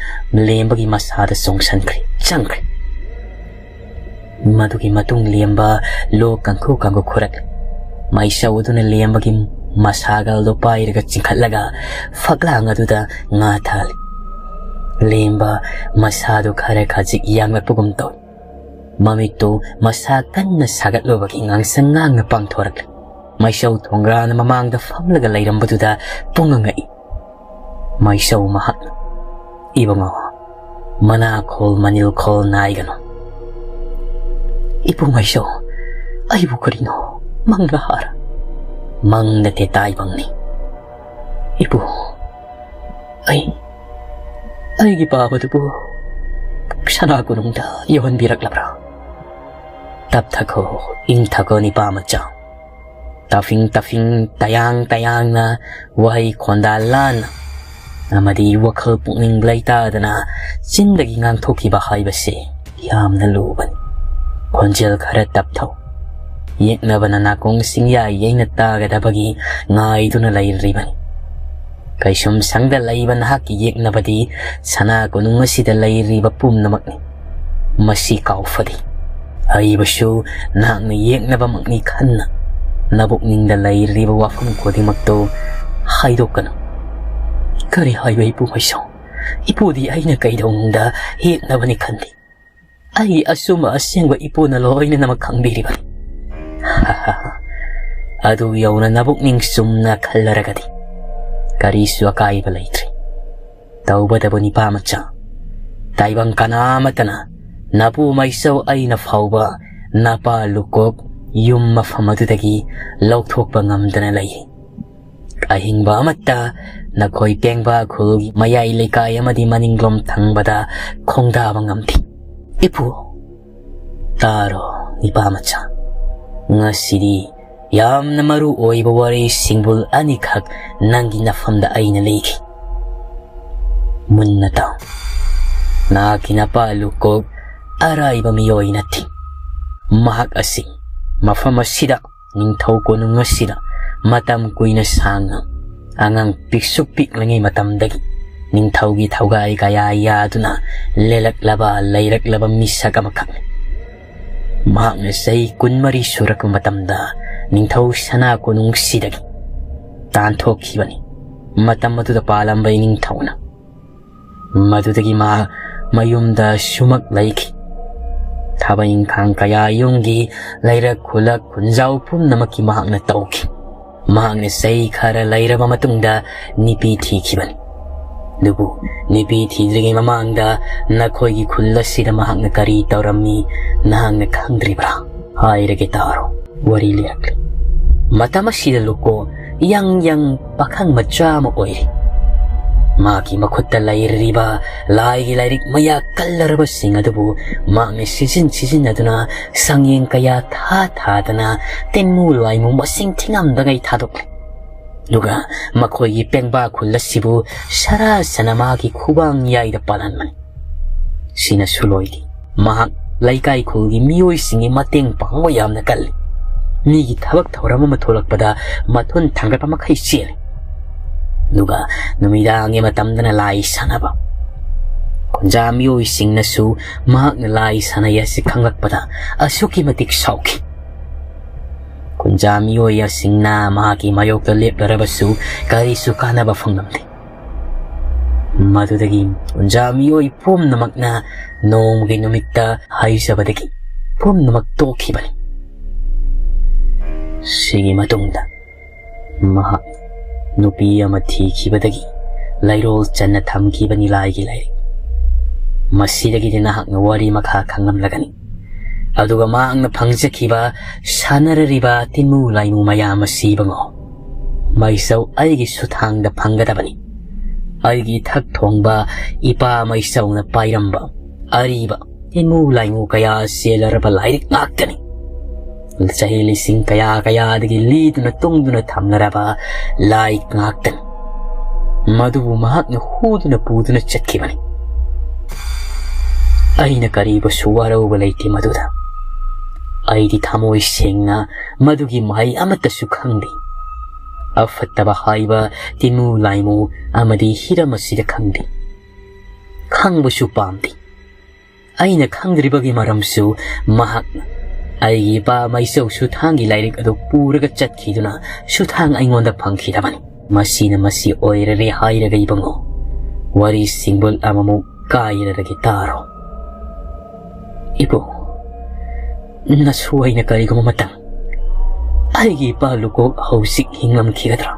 ꯂꯦꯝꯕꯒꯤ ꯃꯁꯥꯗ ꯆꯣꯡꯁꯟꯈ꯭ꯔꯦ, ꯆꯪꯈ꯭ꯔꯦ꯫ ꯃꯗꯨꯒꯤ ꯃꯇꯨꯡ ꯂꯦꯝꯕ ꯂꯣꯛ ꯀꯥꯡꯈꯨ ꯀꯥꯡꯈꯨ ꯈꯨꯔꯛꯂꯦ꯫ ꯃꯩꯆꯧ ꯑꯗꯨꯅ ꯂꯦꯝꯕꯒꯤ ꯃꯁꯥꯒꯜꯗꯣ ꯄꯥꯏꯔꯒ ꯆꯤꯡꯈꯠꯂꯒ ꯐꯛꯂꯥꯡ ꯑꯗꯨꯗ ꯉꯥ ꯊꯥꯜꯂꯤ꯫ ꯂꯦꯝꯕ ꯃꯁꯥꯗꯨ ꯈꯔ ꯈꯖꯤꯛ ꯌꯥꯡꯂꯛꯄꯒꯨꯝ ꯇꯧꯏ꯫ ꯃꯃꯤꯠꯇꯨ ꯃꯁꯥ ꯀꯟꯅ ꯁꯥꯒꯠꯂꯨꯕꯒꯤ ꯉꯥꯡꯁꯪ ꯉꯥꯡꯅ ꯄꯥꯡꯊꯣꯔꯛꯂꯤ꯫ ꯃꯩꯁꯧ ꯊꯣꯡꯒ꯭ꯔꯥꯅ ꯃꯃꯥꯡꯗ ꯐꯝꯂꯒ ꯂꯩꯔꯝꯕꯗꯨꯗ ꯄꯨꯡꯉ ꯉꯛꯏ꯫ ꯃꯩꯁꯧ ꯃꯍꯥꯛꯅ, "ꯏꯕꯨꯡꯉꯣ, ꯃꯅꯥꯈꯣꯜ ꯃꯅꯤꯜꯈꯣꯜ ꯅꯥꯏꯒꯅꯨ꯫" "ꯏꯄꯨ ꯃꯩꯁꯧ, ꯑꯩꯕꯨ ꯀꯔꯤꯅꯣ, ꯃꯪꯂ ꯍꯥꯔ?" "ꯃꯪ ꯅꯠꯇꯦ, ꯇꯥꯏꯕꯪꯅꯤ꯫" "ꯏꯄꯨ, ꯑꯩ, ꯑꯩꯒꯤ ꯄꯥꯕꯗꯨꯕꯨ ꯁꯅꯥ ꯀꯣꯅꯨꯡꯗ ꯌꯧꯍꯟꯕꯤꯔꯛꯂꯕ꯭ꯔꯥ?" "ꯇꯞꯊꯈꯣ, ꯏꯪꯊꯈꯣ, ꯅꯤꯄꯥ ꯃꯆꯥ꯫" ꯇꯐꯤꯡ ꯇꯐꯤꯡ, ꯇꯌꯥꯡ ꯇꯌꯥꯡꯅ, ꯋꯥꯍꯩ ꯈꯣꯟꯗꯥ ꯂꯥꯟꯅ ꯑꯃꯗꯤ ꯋꯥꯈꯜ ꯄꯨꯛꯅꯤꯡ ꯂꯩꯇꯥꯗꯅ ꯆꯤꯟꯗꯒꯤ ꯉꯥꯡꯊꯣꯛꯈꯤꯕ ꯍꯥꯏꯕꯁꯤ ꯌꯥꯝꯅ ꯂꯨꯕꯅꯤ꯫ ꯈꯣꯟꯖꯦꯜ ꯈꯔ ꯇꯞꯊꯧ꯫ ꯌꯦꯛꯅꯕꯅ ꯅꯥꯀꯣꯡ ꯁꯤꯡꯌꯥ ꯌꯩꯅ ꯇꯥꯒꯗꯕꯒꯤ ꯉꯥꯏꯗꯨꯅ ꯂꯩꯔꯤꯕꯅꯤ꯫ ꯀꯩꯁꯨꯝ ꯁꯪꯗ ꯂꯩꯕ ꯅꯍꯥꯛꯀꯤ ꯌꯦꯛꯅꯕꯗꯤ ꯁꯅꯥ ꯀꯣꯅꯨꯡ ꯑꯁꯤꯗ ꯂꯩꯔꯤꯕ ꯄꯨꯝꯅꯃꯛꯅꯤ꯫ ꯃꯁꯤ ꯀꯥꯎꯐꯗꯦ꯫ ꯑꯏꯕꯁꯨ ꯅꯍꯥꯛꯅ ꯌꯦꯛꯅꯕꯃꯛꯅꯤ ꯈꯟꯅ ꯅꯕꯨꯛꯅꯤꯡꯗ ꯂꯩꯔꯤꯕ ꯋꯥꯐꯝ ꯈꯨꯗꯤꯡꯃꯛꯇꯨ ꯍꯥꯏꯗꯣꯛꯀꯅꯨ꯫ ꯀꯔꯤ ꯍꯥꯏꯕ, ꯏꯄꯨ ꯃꯩꯁꯧ? ꯏꯄꯨꯗꯤ ꯑꯩꯅ ꯀꯩꯗꯧꯅꯨꯡꯗ ꯌꯦꯛꯅꯕꯅꯤ ꯈꯟꯗꯦ꯫ ꯑꯩ ꯑꯆꯨꯝꯕ ꯑꯁꯦꯡꯕ ꯏꯄꯨꯅ ꯂꯣꯏꯅꯃꯛ ꯈꯪꯕꯤꯔꯤꯕꯅꯤ꯫ ꯑꯗꯨ ꯌꯧꯅ ꯅꯕꯨꯛꯅꯤꯡ ꯆꯨꯝꯅ ꯈꯜꯂꯔꯒꯗꯤ ꯀꯔꯤꯁꯨ ꯑꯀꯥꯏꯕ ꯂꯩꯇ꯭ꯔꯦ꯫ ꯇꯧꯕꯇꯕꯨ ꯅꯤꯄꯥ ꯃꯆꯥ, ꯇꯥꯏꯕꯪ ꯀꯅꯥ ꯑꯃꯠꯇꯅ ꯅꯄꯨ ꯃꯩꯁꯧ ꯑꯩꯅ ꯐꯥꯎꯕ ꯅꯄꯥ ꯂꯨꯀꯣꯛ ꯌꯨꯝ ꯃꯐꯝ ꯑꯗꯨꯗꯒꯤ ꯂꯧꯊꯣꯛꯄ ꯉꯝꯗꯅ ꯂꯩ꯫ ꯑꯍꯤꯡꯕ ꯑꯃꯠꯇ ꯅꯈꯣꯏ ꯄꯦꯡꯕꯥ ꯈꯨꯜꯒꯤ ꯃꯌꯥꯏ ꯂꯩꯀꯥꯏ ꯑꯃꯗꯤ ꯃꯅꯤꯡꯂꯣꯝ ꯊꯪꯕꯗ ꯈꯣꯡꯗꯥꯕ ꯉꯝꯗꯦ꯫ ꯏꯄꯨ, ꯇꯥꯔꯣ, ꯅꯤꯄꯥ ꯃꯆꯥ, ꯉꯁꯤꯗꯤ ꯌꯥꯝꯅ ꯃꯔꯨ ꯑꯣꯏꯕ ꯋꯥꯔꯤ ꯁꯤꯡꯕꯨꯜ ꯑꯅꯤꯈꯛ ꯅꯪꯒꯤ ꯅꯐꯝꯗ ꯑꯩꯅ ꯂꯤꯒꯦ꯫ ꯃꯨꯟꯅ ꯇꯥꯎ꯫ ꯅꯍꯥꯛꯀꯤ ꯅꯄꯥ ꯂꯨꯀꯣꯛ ꯑꯔꯥꯏꯕ ꯃꯤꯑꯣꯏ ꯅꯠꯇꯦ꯫ ꯃꯍꯥꯛ ꯑꯁꯤ ꯃꯐꯝ ꯑꯁꯤꯗ, ꯅꯤꯡꯊꯧ ꯀꯣꯅꯨꯡ ꯑꯁꯤꯗ ꯃꯇꯝ ꯀꯨꯏꯅ ꯁꯥꯡꯅ, ꯑꯉꯥꯡ ꯄꯤꯛꯁꯨ ꯄꯤꯛꯂꯤꯉꯩ ꯃꯇꯝꯗꯒꯤ ꯅꯤꯡꯊꯧꯒꯤ ꯊꯧꯒꯥꯏ ꯀꯌꯥ ꯌꯥꯗꯨꯅ ꯂꯦꯜꯂꯛꯂꯕ, ꯂꯩꯔꯛꯂꯕ ꯃꯤꯁꯛ ꯑꯃꯈꯛꯅꯤ꯫ ꯃꯍꯥꯛꯅ ꯆꯍꯤ ꯀꯨꯟꯃꯔꯤ ꯁꯨꯔꯛꯄ ꯃꯇꯝꯗ ꯅꯤꯡꯊꯧ ꯁꯅꯥ ꯀꯣꯅꯨꯡꯁꯤꯗꯒꯤ ꯇꯥꯟꯊꯣꯛꯈꯤꯕꯅꯤ꯫ ꯃꯇꯝ ꯑꯗꯨꯗ ꯄꯥꯜꯂꯝꯕ ꯏꯅꯤꯡꯊꯧꯅ꯫ ꯃꯗꯨꯗꯒꯤ ꯃꯍꯥꯛ ꯃꯌꯨꯝꯗ ꯁꯨꯃꯛ ꯂꯩꯈꯤ꯫ ꯊꯕꯛ ꯏꯪꯈꯥꯡ ꯀꯌꯥ, ꯌꯨꯝꯒꯤ ꯂꯩꯔꯛ ꯈꯨꯜꯂꯛ ꯈꯨꯟꯖꯥꯎ ꯄꯨꯝꯅꯃꯛꯀꯤ ꯃꯍꯥꯛꯅ ꯇꯧꯈꯤ꯫ ꯃꯍꯥꯛꯅ ꯆꯍꯤ ꯈꯔ ꯂꯩꯔꯕ ꯃꯇꯨꯡꯗ ꯅꯨꯄꯤ ꯊꯤꯈꯤꯕꯅꯤ꯫ ꯑꯗꯨꯕꯨ ꯅꯨꯄꯤ ꯊꯤꯗ꯭ꯔꯤꯉꯩ ꯃꯃꯥꯡꯗ ꯅꯈꯣꯏꯒꯤ ꯈꯨꯜ ꯑꯁꯤꯗ ꯃꯍꯥꯛꯅ ꯀꯔꯤ ꯇꯧꯔꯝꯃꯤ, ꯅꯍꯥꯛꯅ ꯈꯪꯗ꯭ꯔꯤꯕ꯭ꯔꯥ? ꯍꯥꯏꯔꯒꯦ, ꯇꯥꯔꯣ꯫ ꯋꯥꯔꯤ ꯂꯤꯔꯛꯂꯤ꯫ ꯃꯇꯝ ꯑꯁꯤꯗ ꯂꯨꯀꯣ ꯌꯪ ꯌꯪ ꯄꯥꯈꯪ ꯃꯆꯥ ꯑꯃ ꯑꯣꯏꯔꯤ꯫ ꯃꯍꯥꯛꯀꯤ ꯃꯈꯨꯠꯇ ꯂꯩꯔꯤꯕ ꯂꯥꯏꯒꯤ ꯂꯥꯏꯔꯤꯛ ꯃꯌꯥ ꯀꯜꯂꯔꯕꯁꯤꯡ ꯑꯗꯨꯕꯨ ꯃꯍꯥꯛꯅ ꯁꯤꯖꯤꯟ ꯁꯤꯖꯤꯟꯅꯗꯨꯅ ꯁꯪꯌꯦꯡ ꯀꯌꯥ ꯊꯥ ꯊꯥꯗꯅ ꯇꯤꯟꯃꯨ ꯂꯥꯏꯃꯨ ꯃꯁꯤꯡ ꯊꯤꯉꯝꯗꯒꯩ ꯊꯥꯗꯣꯛꯂꯤ꯫ ꯑꯗꯨꯒ ꯃꯈꯣꯏꯒꯤ ꯄꯦꯡꯕꯥ ꯈꯨꯜ ꯑꯁꯤꯕꯨ ꯁꯔꯥꯁꯅ ꯃꯍꯥꯛꯀꯤ ꯈꯨꯕꯥꯡ ꯌꯥꯏꯗ ꯄꯥꯜꯍꯟꯕꯅꯤ꯫ ꯁꯤꯅꯁꯨ ꯂꯣꯏꯗꯦ꯫ ꯃꯍꯥꯛ ꯂꯩꯀꯥꯏ ꯈꯨꯜꯒꯤ ꯃꯤꯑꯣꯏꯁꯤꯡꯒꯤ ꯃꯇꯦꯡ ꯄꯥꯡꯕ ꯌꯥꯝꯅ ꯀꯜꯂꯤ꯫ ꯃꯤꯒꯤ ꯊꯕꯛ ꯊꯧꯔꯝ ꯑꯃ ꯊꯣꯛꯂꯛꯄꯗ ꯃꯊꯨꯟ ꯊꯥꯡꯒꯠꯄ ꯃꯈꯩ ꯆꯦꯜꯂꯤ꯫ ꯑꯗꯨꯒ ꯅꯨꯃꯤꯗꯥꯡꯒꯤ ꯃꯇꯝꯗꯅ ꯂꯥꯏ ꯁꯥꯟꯅꯕ꯫ ꯈꯨꯟꯖꯥ ꯃꯤꯑꯣꯏꯁꯤꯡꯅꯁꯨ ꯃꯍꯥꯛꯅ ꯂꯥꯏ ꯁꯥꯟꯅꯩ ꯑꯁꯤ ꯈꯪꯂꯛꯄꯗ ꯑꯁꯨꯛꯀꯤ ꯃꯇꯤꯛ ꯁꯥꯎꯈꯤ꯫ ꯈꯨꯟꯖꯥ ꯃꯤꯑꯣꯏꯁꯤꯡꯅ ꯃꯍꯥꯛꯀꯤ ꯃꯥꯌꯣꯛꯇ ꯂꯦꯞꯂꯔꯕꯁꯨ ꯀꯔꯤꯁꯨ ꯀꯥꯟꯅꯕ ꯐꯪꯂꯝꯗꯦ꯫ ꯃꯗꯨꯗꯒꯤ ꯈꯨꯟꯖꯥ ꯃꯤꯑꯣꯏ ꯄꯨꯝꯅꯃꯛꯅ ꯅꯣꯡꯃꯒꯤ ꯅꯨꯃꯤꯠꯇ ꯍꯥꯏꯖꯕꯗꯒꯤ ꯄꯨꯝꯅꯃꯛ ꯇꯣꯛꯈꯤꯕꯅꯤ꯫ ꯁꯤꯒꯤ ꯃꯇꯨꯡꯗ ꯃꯍꯥꯛ ꯅꯨꯄꯤ ꯑꯃ ꯊꯤꯈꯤꯕꯗꯒꯤ ꯂꯩꯔꯣꯜ ꯆꯟꯅ ꯊꯝꯈꯤꯕꯅꯤ ꯂꯥꯏꯒꯤ ꯂꯥꯏꯔꯤꯛ꯫ ꯃꯁꯤꯗꯒꯤꯗꯤ ꯅꯍꯥꯛꯅ ꯋꯥꯔꯤ ꯃꯈꯥ ꯈꯪꯂꯝꯂꯒꯅꯤ꯫ ꯑꯗꯨꯒ ꯃꯍꯥꯛꯅ ꯐꯪꯖꯈꯤꯕ ꯁꯥꯟꯅꯔꯤꯕ ꯇꯤꯟꯃꯨ ꯂꯥꯏꯃꯨ ꯃꯌꯥꯝ ꯑꯁꯤ ꯏꯕꯨꯡꯉꯣ, ꯃꯩꯁꯧ ꯑꯩꯒꯤ ꯁꯨꯊꯥꯡꯗ ꯐꯪꯒꯗꯕꯅꯤ꯫ ꯑꯩꯒꯤ ꯏꯊꯛ ꯊꯣꯡꯕ ꯏꯄꯥ ꯃꯩꯁꯧꯅ ꯄꯥꯏꯔꯝꯕ ꯑꯔꯤꯕ ꯇꯤꯟꯃꯨ ꯂꯥꯏꯃꯨ ꯀꯌꯥ ꯆꯦꯜꯂꯔꯕ ꯂꯥꯏꯔꯤꯛ ꯉꯥꯛꯇꯅꯤ꯫ ꯆꯍꯤ ꯂꯤꯁꯤꯡ ꯀꯌꯥ ꯀꯌꯥꯗꯒꯤ ꯂꯤꯗꯨꯅ ꯇꯨꯡꯗꯨꯅ ꯊꯝꯅꯔꯕ ꯂꯥꯏ ꯉꯥꯛꯇꯅꯤ꯫ ꯃꯗꯨꯕꯨ ꯃꯍꯥꯛꯅ ꯍꯨꯗꯨꯅ ꯄꯨꯗꯨꯅ ꯆꯠꯈꯤꯕꯅꯤ꯫ ꯑꯩꯅ ꯀꯔꯤꯕꯨꯁꯨ ꯋꯥꯔꯧꯕ ꯂꯩꯇꯦ ꯃꯗꯨꯗ꯫ ꯑꯩꯗꯤ ꯊꯃꯣꯏ ꯁꯦꯡꯅ ꯃꯗꯨꯒꯤ ꯃꯍꯩ ꯑꯃꯠꯇꯁꯨ ꯈꯪꯗꯦ꯫ ꯑꯐꯠꯇꯕ ꯍꯥꯏꯕ ꯇꯤꯟꯃꯨ ꯂꯥꯏꯃꯨ ꯑꯃꯗꯤ ꯍꯤꯔꯝ ꯑꯁꯤꯗ ꯈꯪꯗꯦ꯫ ꯈꯪꯕꯁꯨ ꯄꯥꯝꯗꯦ꯫ ꯑꯩꯅ ꯈꯪꯗ꯭ꯔꯤꯕꯒꯤ ꯃꯔꯝꯁꯨ ꯃꯍꯥꯛꯅ ꯑꯩꯒꯤ ꯏꯄꯥ ꯃꯩꯆꯧ ꯁꯨꯊꯥꯡꯒꯤ ꯂꯥꯏꯔꯤꯛ ꯑꯗꯨ ꯄꯨꯔꯒ ꯆꯠꯈꯤꯗꯨꯅ ꯁꯨꯊꯥꯡ ꯑꯩꯉꯣꯟꯗ ꯐꯪꯈꯤꯗꯕꯅꯤ꯫ ꯃꯁꯤꯅ ꯃꯁꯤ ꯑꯣꯏꯔꯔꯦ ꯍꯥꯏꯔꯒ ꯏꯕꯨꯡꯉꯣ, ꯋꯥꯔꯤ ꯁꯤꯡꯕꯨꯜ ꯑꯃꯃꯨꯛ ꯀꯥꯏꯔꯔꯒꯦ ꯇꯥꯔꯣ꯫ ꯏꯕꯨꯡ, ꯅꯁꯨ ꯑꯩꯅ ꯀꯔꯤꯒꯨꯝꯕ ꯃꯇꯝ ꯑꯩꯒꯤ ꯏꯄꯥ ꯂꯨꯀꯣꯛ ꯍꯧꯖꯤꯛ ꯍꯤꯡꯂꯝꯈꯤꯒꯗ꯭ꯔꯥ?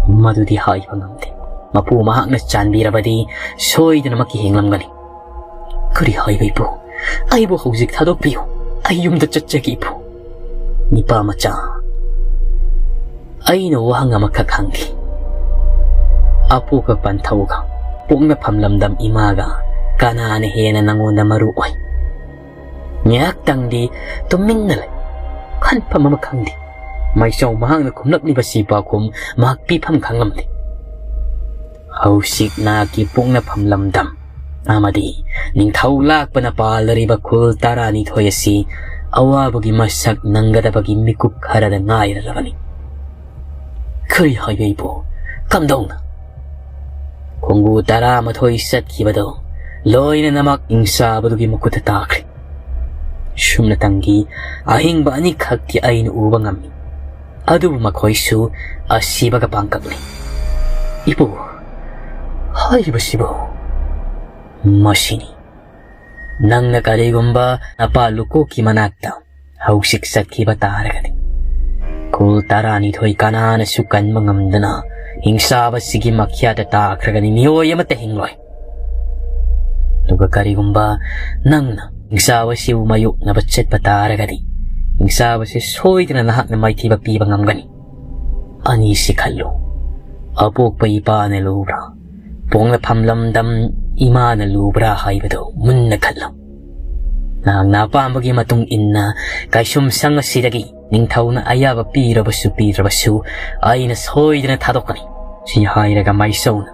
ꯃꯗꯨꯗꯤ ꯍꯥꯏꯕ ꯉꯝꯗꯦ꯫ ꯃꯄꯨ ꯃꯍꯥꯛꯅ ꯆꯥꯟꯕꯤꯔꯕꯗꯤ ꯁꯣꯏꯗꯅꯃꯛꯀꯤ ꯍꯤꯡꯂꯝꯒꯅꯤ꯫ ꯀꯔꯤ ꯍꯥꯏꯕ ꯏꯄꯨ? ꯑꯩꯕꯨ ꯍꯧꯖꯤꯛ ꯊꯥꯗꯣꯛꯄꯤꯌꯨ꯫ ꯑꯩ ꯌꯨꯝꯗ ꯆꯠꯆꯒꯦ ꯏꯄꯨ꯫ ꯅꯤꯄꯥ ꯃꯆꯥ, ꯑꯩꯅ ꯋꯥꯍꯪ ꯑꯃꯈꯛ ꯍꯪꯈꯤ꯫ ꯑꯄꯣꯛꯄ ꯄꯟꯊꯧꯒ ꯄꯣꯛꯅꯐꯝ ꯂꯝꯗꯝ ꯏꯃꯥꯒ ꯀꯅꯥꯅ ꯍꯦꯟꯅ ꯅꯉꯣꯟꯗ ꯃꯔꯨ ꯑꯣꯏ? ꯉꯥꯏꯍꯥꯛꯇꯪꯗꯤ ꯇꯨꯃꯤꯟꯅ ꯂꯩ꯫ ꯈꯟꯐꯝ ꯑꯃ ꯈꯪꯗꯦ꯫ ꯃꯩꯆꯧ ꯃꯍꯥꯛꯅ ꯈꯨꯝꯂꯛꯂꯤꯕꯁꯤ ꯄꯥꯎꯈꯨꯝ ꯃꯍꯥꯛ ꯄꯤꯐꯝ ꯈꯪꯂꯝꯗꯦ꯫ ꯍꯧꯖꯤꯛ ꯅꯍꯥꯛꯀꯤ ꯄꯣꯛꯅꯐꯝ ꯂꯝꯗꯝ ꯑꯃꯗꯤ ꯅꯤꯡꯊꯧ ꯂꯥꯛꯄꯅ ꯄꯥꯜꯂꯔꯤꯕ ꯈꯨꯜ ꯇꯔꯥꯅꯤꯊꯣꯏ ꯑꯁꯤ ꯑꯋꯥꯕꯒꯤ ꯃꯁꯛ ꯅꯪꯒꯗꯕꯒꯤ ꯃꯤꯀꯨꯞ ꯈꯔꯗ ꯉꯥꯏꯔꯔꯕꯅꯤ꯫ ꯀꯔꯤ ꯍꯥꯏꯕ ꯏꯕꯣ? ꯀꯝꯗꯧꯅ? ꯈꯣꯡꯒꯨ ꯇꯔꯥꯃꯥꯊꯣꯏ ꯆꯠꯈꯤꯕꯗꯣ ꯂꯣꯏꯅꯃꯛ ꯏꯪꯁꯥꯕꯗꯨꯒꯤ ꯃꯈꯨꯠꯇ ꯇꯥꯈ꯭ꯔꯦ꯫ ꯁꯨꯞꯅꯇꯪꯒꯤ ꯑꯍꯤꯡꯕ ꯑꯅꯤꯈꯛꯇꯤ ꯑꯩꯅ ꯎꯕ ꯉꯝꯃꯤ꯫ ꯑꯗꯨꯕꯨ ꯃꯈꯣꯏꯁꯨ ꯑꯁꯤꯕꯒ ꯄꯥꯡꯀꯛꯅꯤ꯫ ꯏꯄꯨ, ꯍꯥꯏꯔꯤꯕꯁꯤꯕꯨ? ꯃꯁꯤꯅꯤ꯫ ꯅꯪꯅ ꯀꯔꯤꯒꯨꯝꯕ ꯅꯄꯥ ꯂꯨꯀꯣꯛꯀꯤ ꯃꯅꯥꯛꯇ ꯍꯧꯖꯤꯛ ꯆꯠꯈꯤꯕ ꯇꯥꯔꯒꯗꯤ, ꯈꯨꯜ ꯇꯔꯥꯅꯤꯊꯣꯏ ꯀꯅꯥꯅꯁꯨ ꯀꯟꯕ ꯉꯝꯗꯅ ꯍꯤꯡꯁꯥꯕꯁꯤꯒꯤ ꯃꯈ꯭ꯌꯥꯠꯇ ꯇꯥꯈ꯭ꯔꯒꯅꯤ꯫ ꯃꯤꯑꯣꯏ ꯑꯃꯠꯇ ꯍꯤꯡꯂꯣꯏ꯫ ꯑꯗꯨꯒ ꯀꯔꯤꯒꯨꯝꯕ ꯅꯪꯅ ꯍꯤꯡꯁꯥꯕꯁꯤꯕꯨ ꯃꯥꯌꯣꯛꯅꯕ ꯆꯠꯄ ꯇꯥꯔꯒꯗꯤ, ꯍꯤꯡꯁꯥꯕꯁꯤ ꯁꯣꯏꯗꯅ ꯅꯍꯥꯛꯅ ꯃꯥꯏꯊꯤꯕ ꯄꯤꯕ ꯉꯝꯒꯅꯤ꯫ ꯑꯅꯤꯁꯤ ꯈꯜꯂꯨ꯫ ꯑꯄꯣꯛꯄ ꯏꯄꯥꯅ ꯂꯨꯕ꯭ꯔꯥ, ꯄꯣꯛꯅꯐꯝ ꯂꯝꯗꯝ ꯏꯃꯥꯅ ꯂꯨꯕ꯭ꯔꯥ ꯍꯥꯏꯕꯗꯨ ꯃꯨꯟꯅ ꯈꯜꯂꯨ꯫ ꯅꯍꯥꯛꯅ ꯑꯄꯥꯝꯕꯒꯤ ꯃꯇꯨꯡ ꯏꯟꯅ ꯀꯩꯁꯨꯝ ꯁꯪ ꯑꯁꯤꯗꯒꯤ ꯅꯤꯡꯊꯧꯅ ꯑꯌꯥꯕ ꯄꯤꯔꯕꯁꯨ ꯄꯤꯗ꯭ꯔꯕꯁꯨ ꯑꯩꯅ ꯁꯣꯏꯗꯅ ꯊꯥꯗꯣꯛꯀꯅꯤ꯫ ꯁꯤ ꯍꯥꯏꯔꯒ ꯃꯥꯏꯁꯧꯅ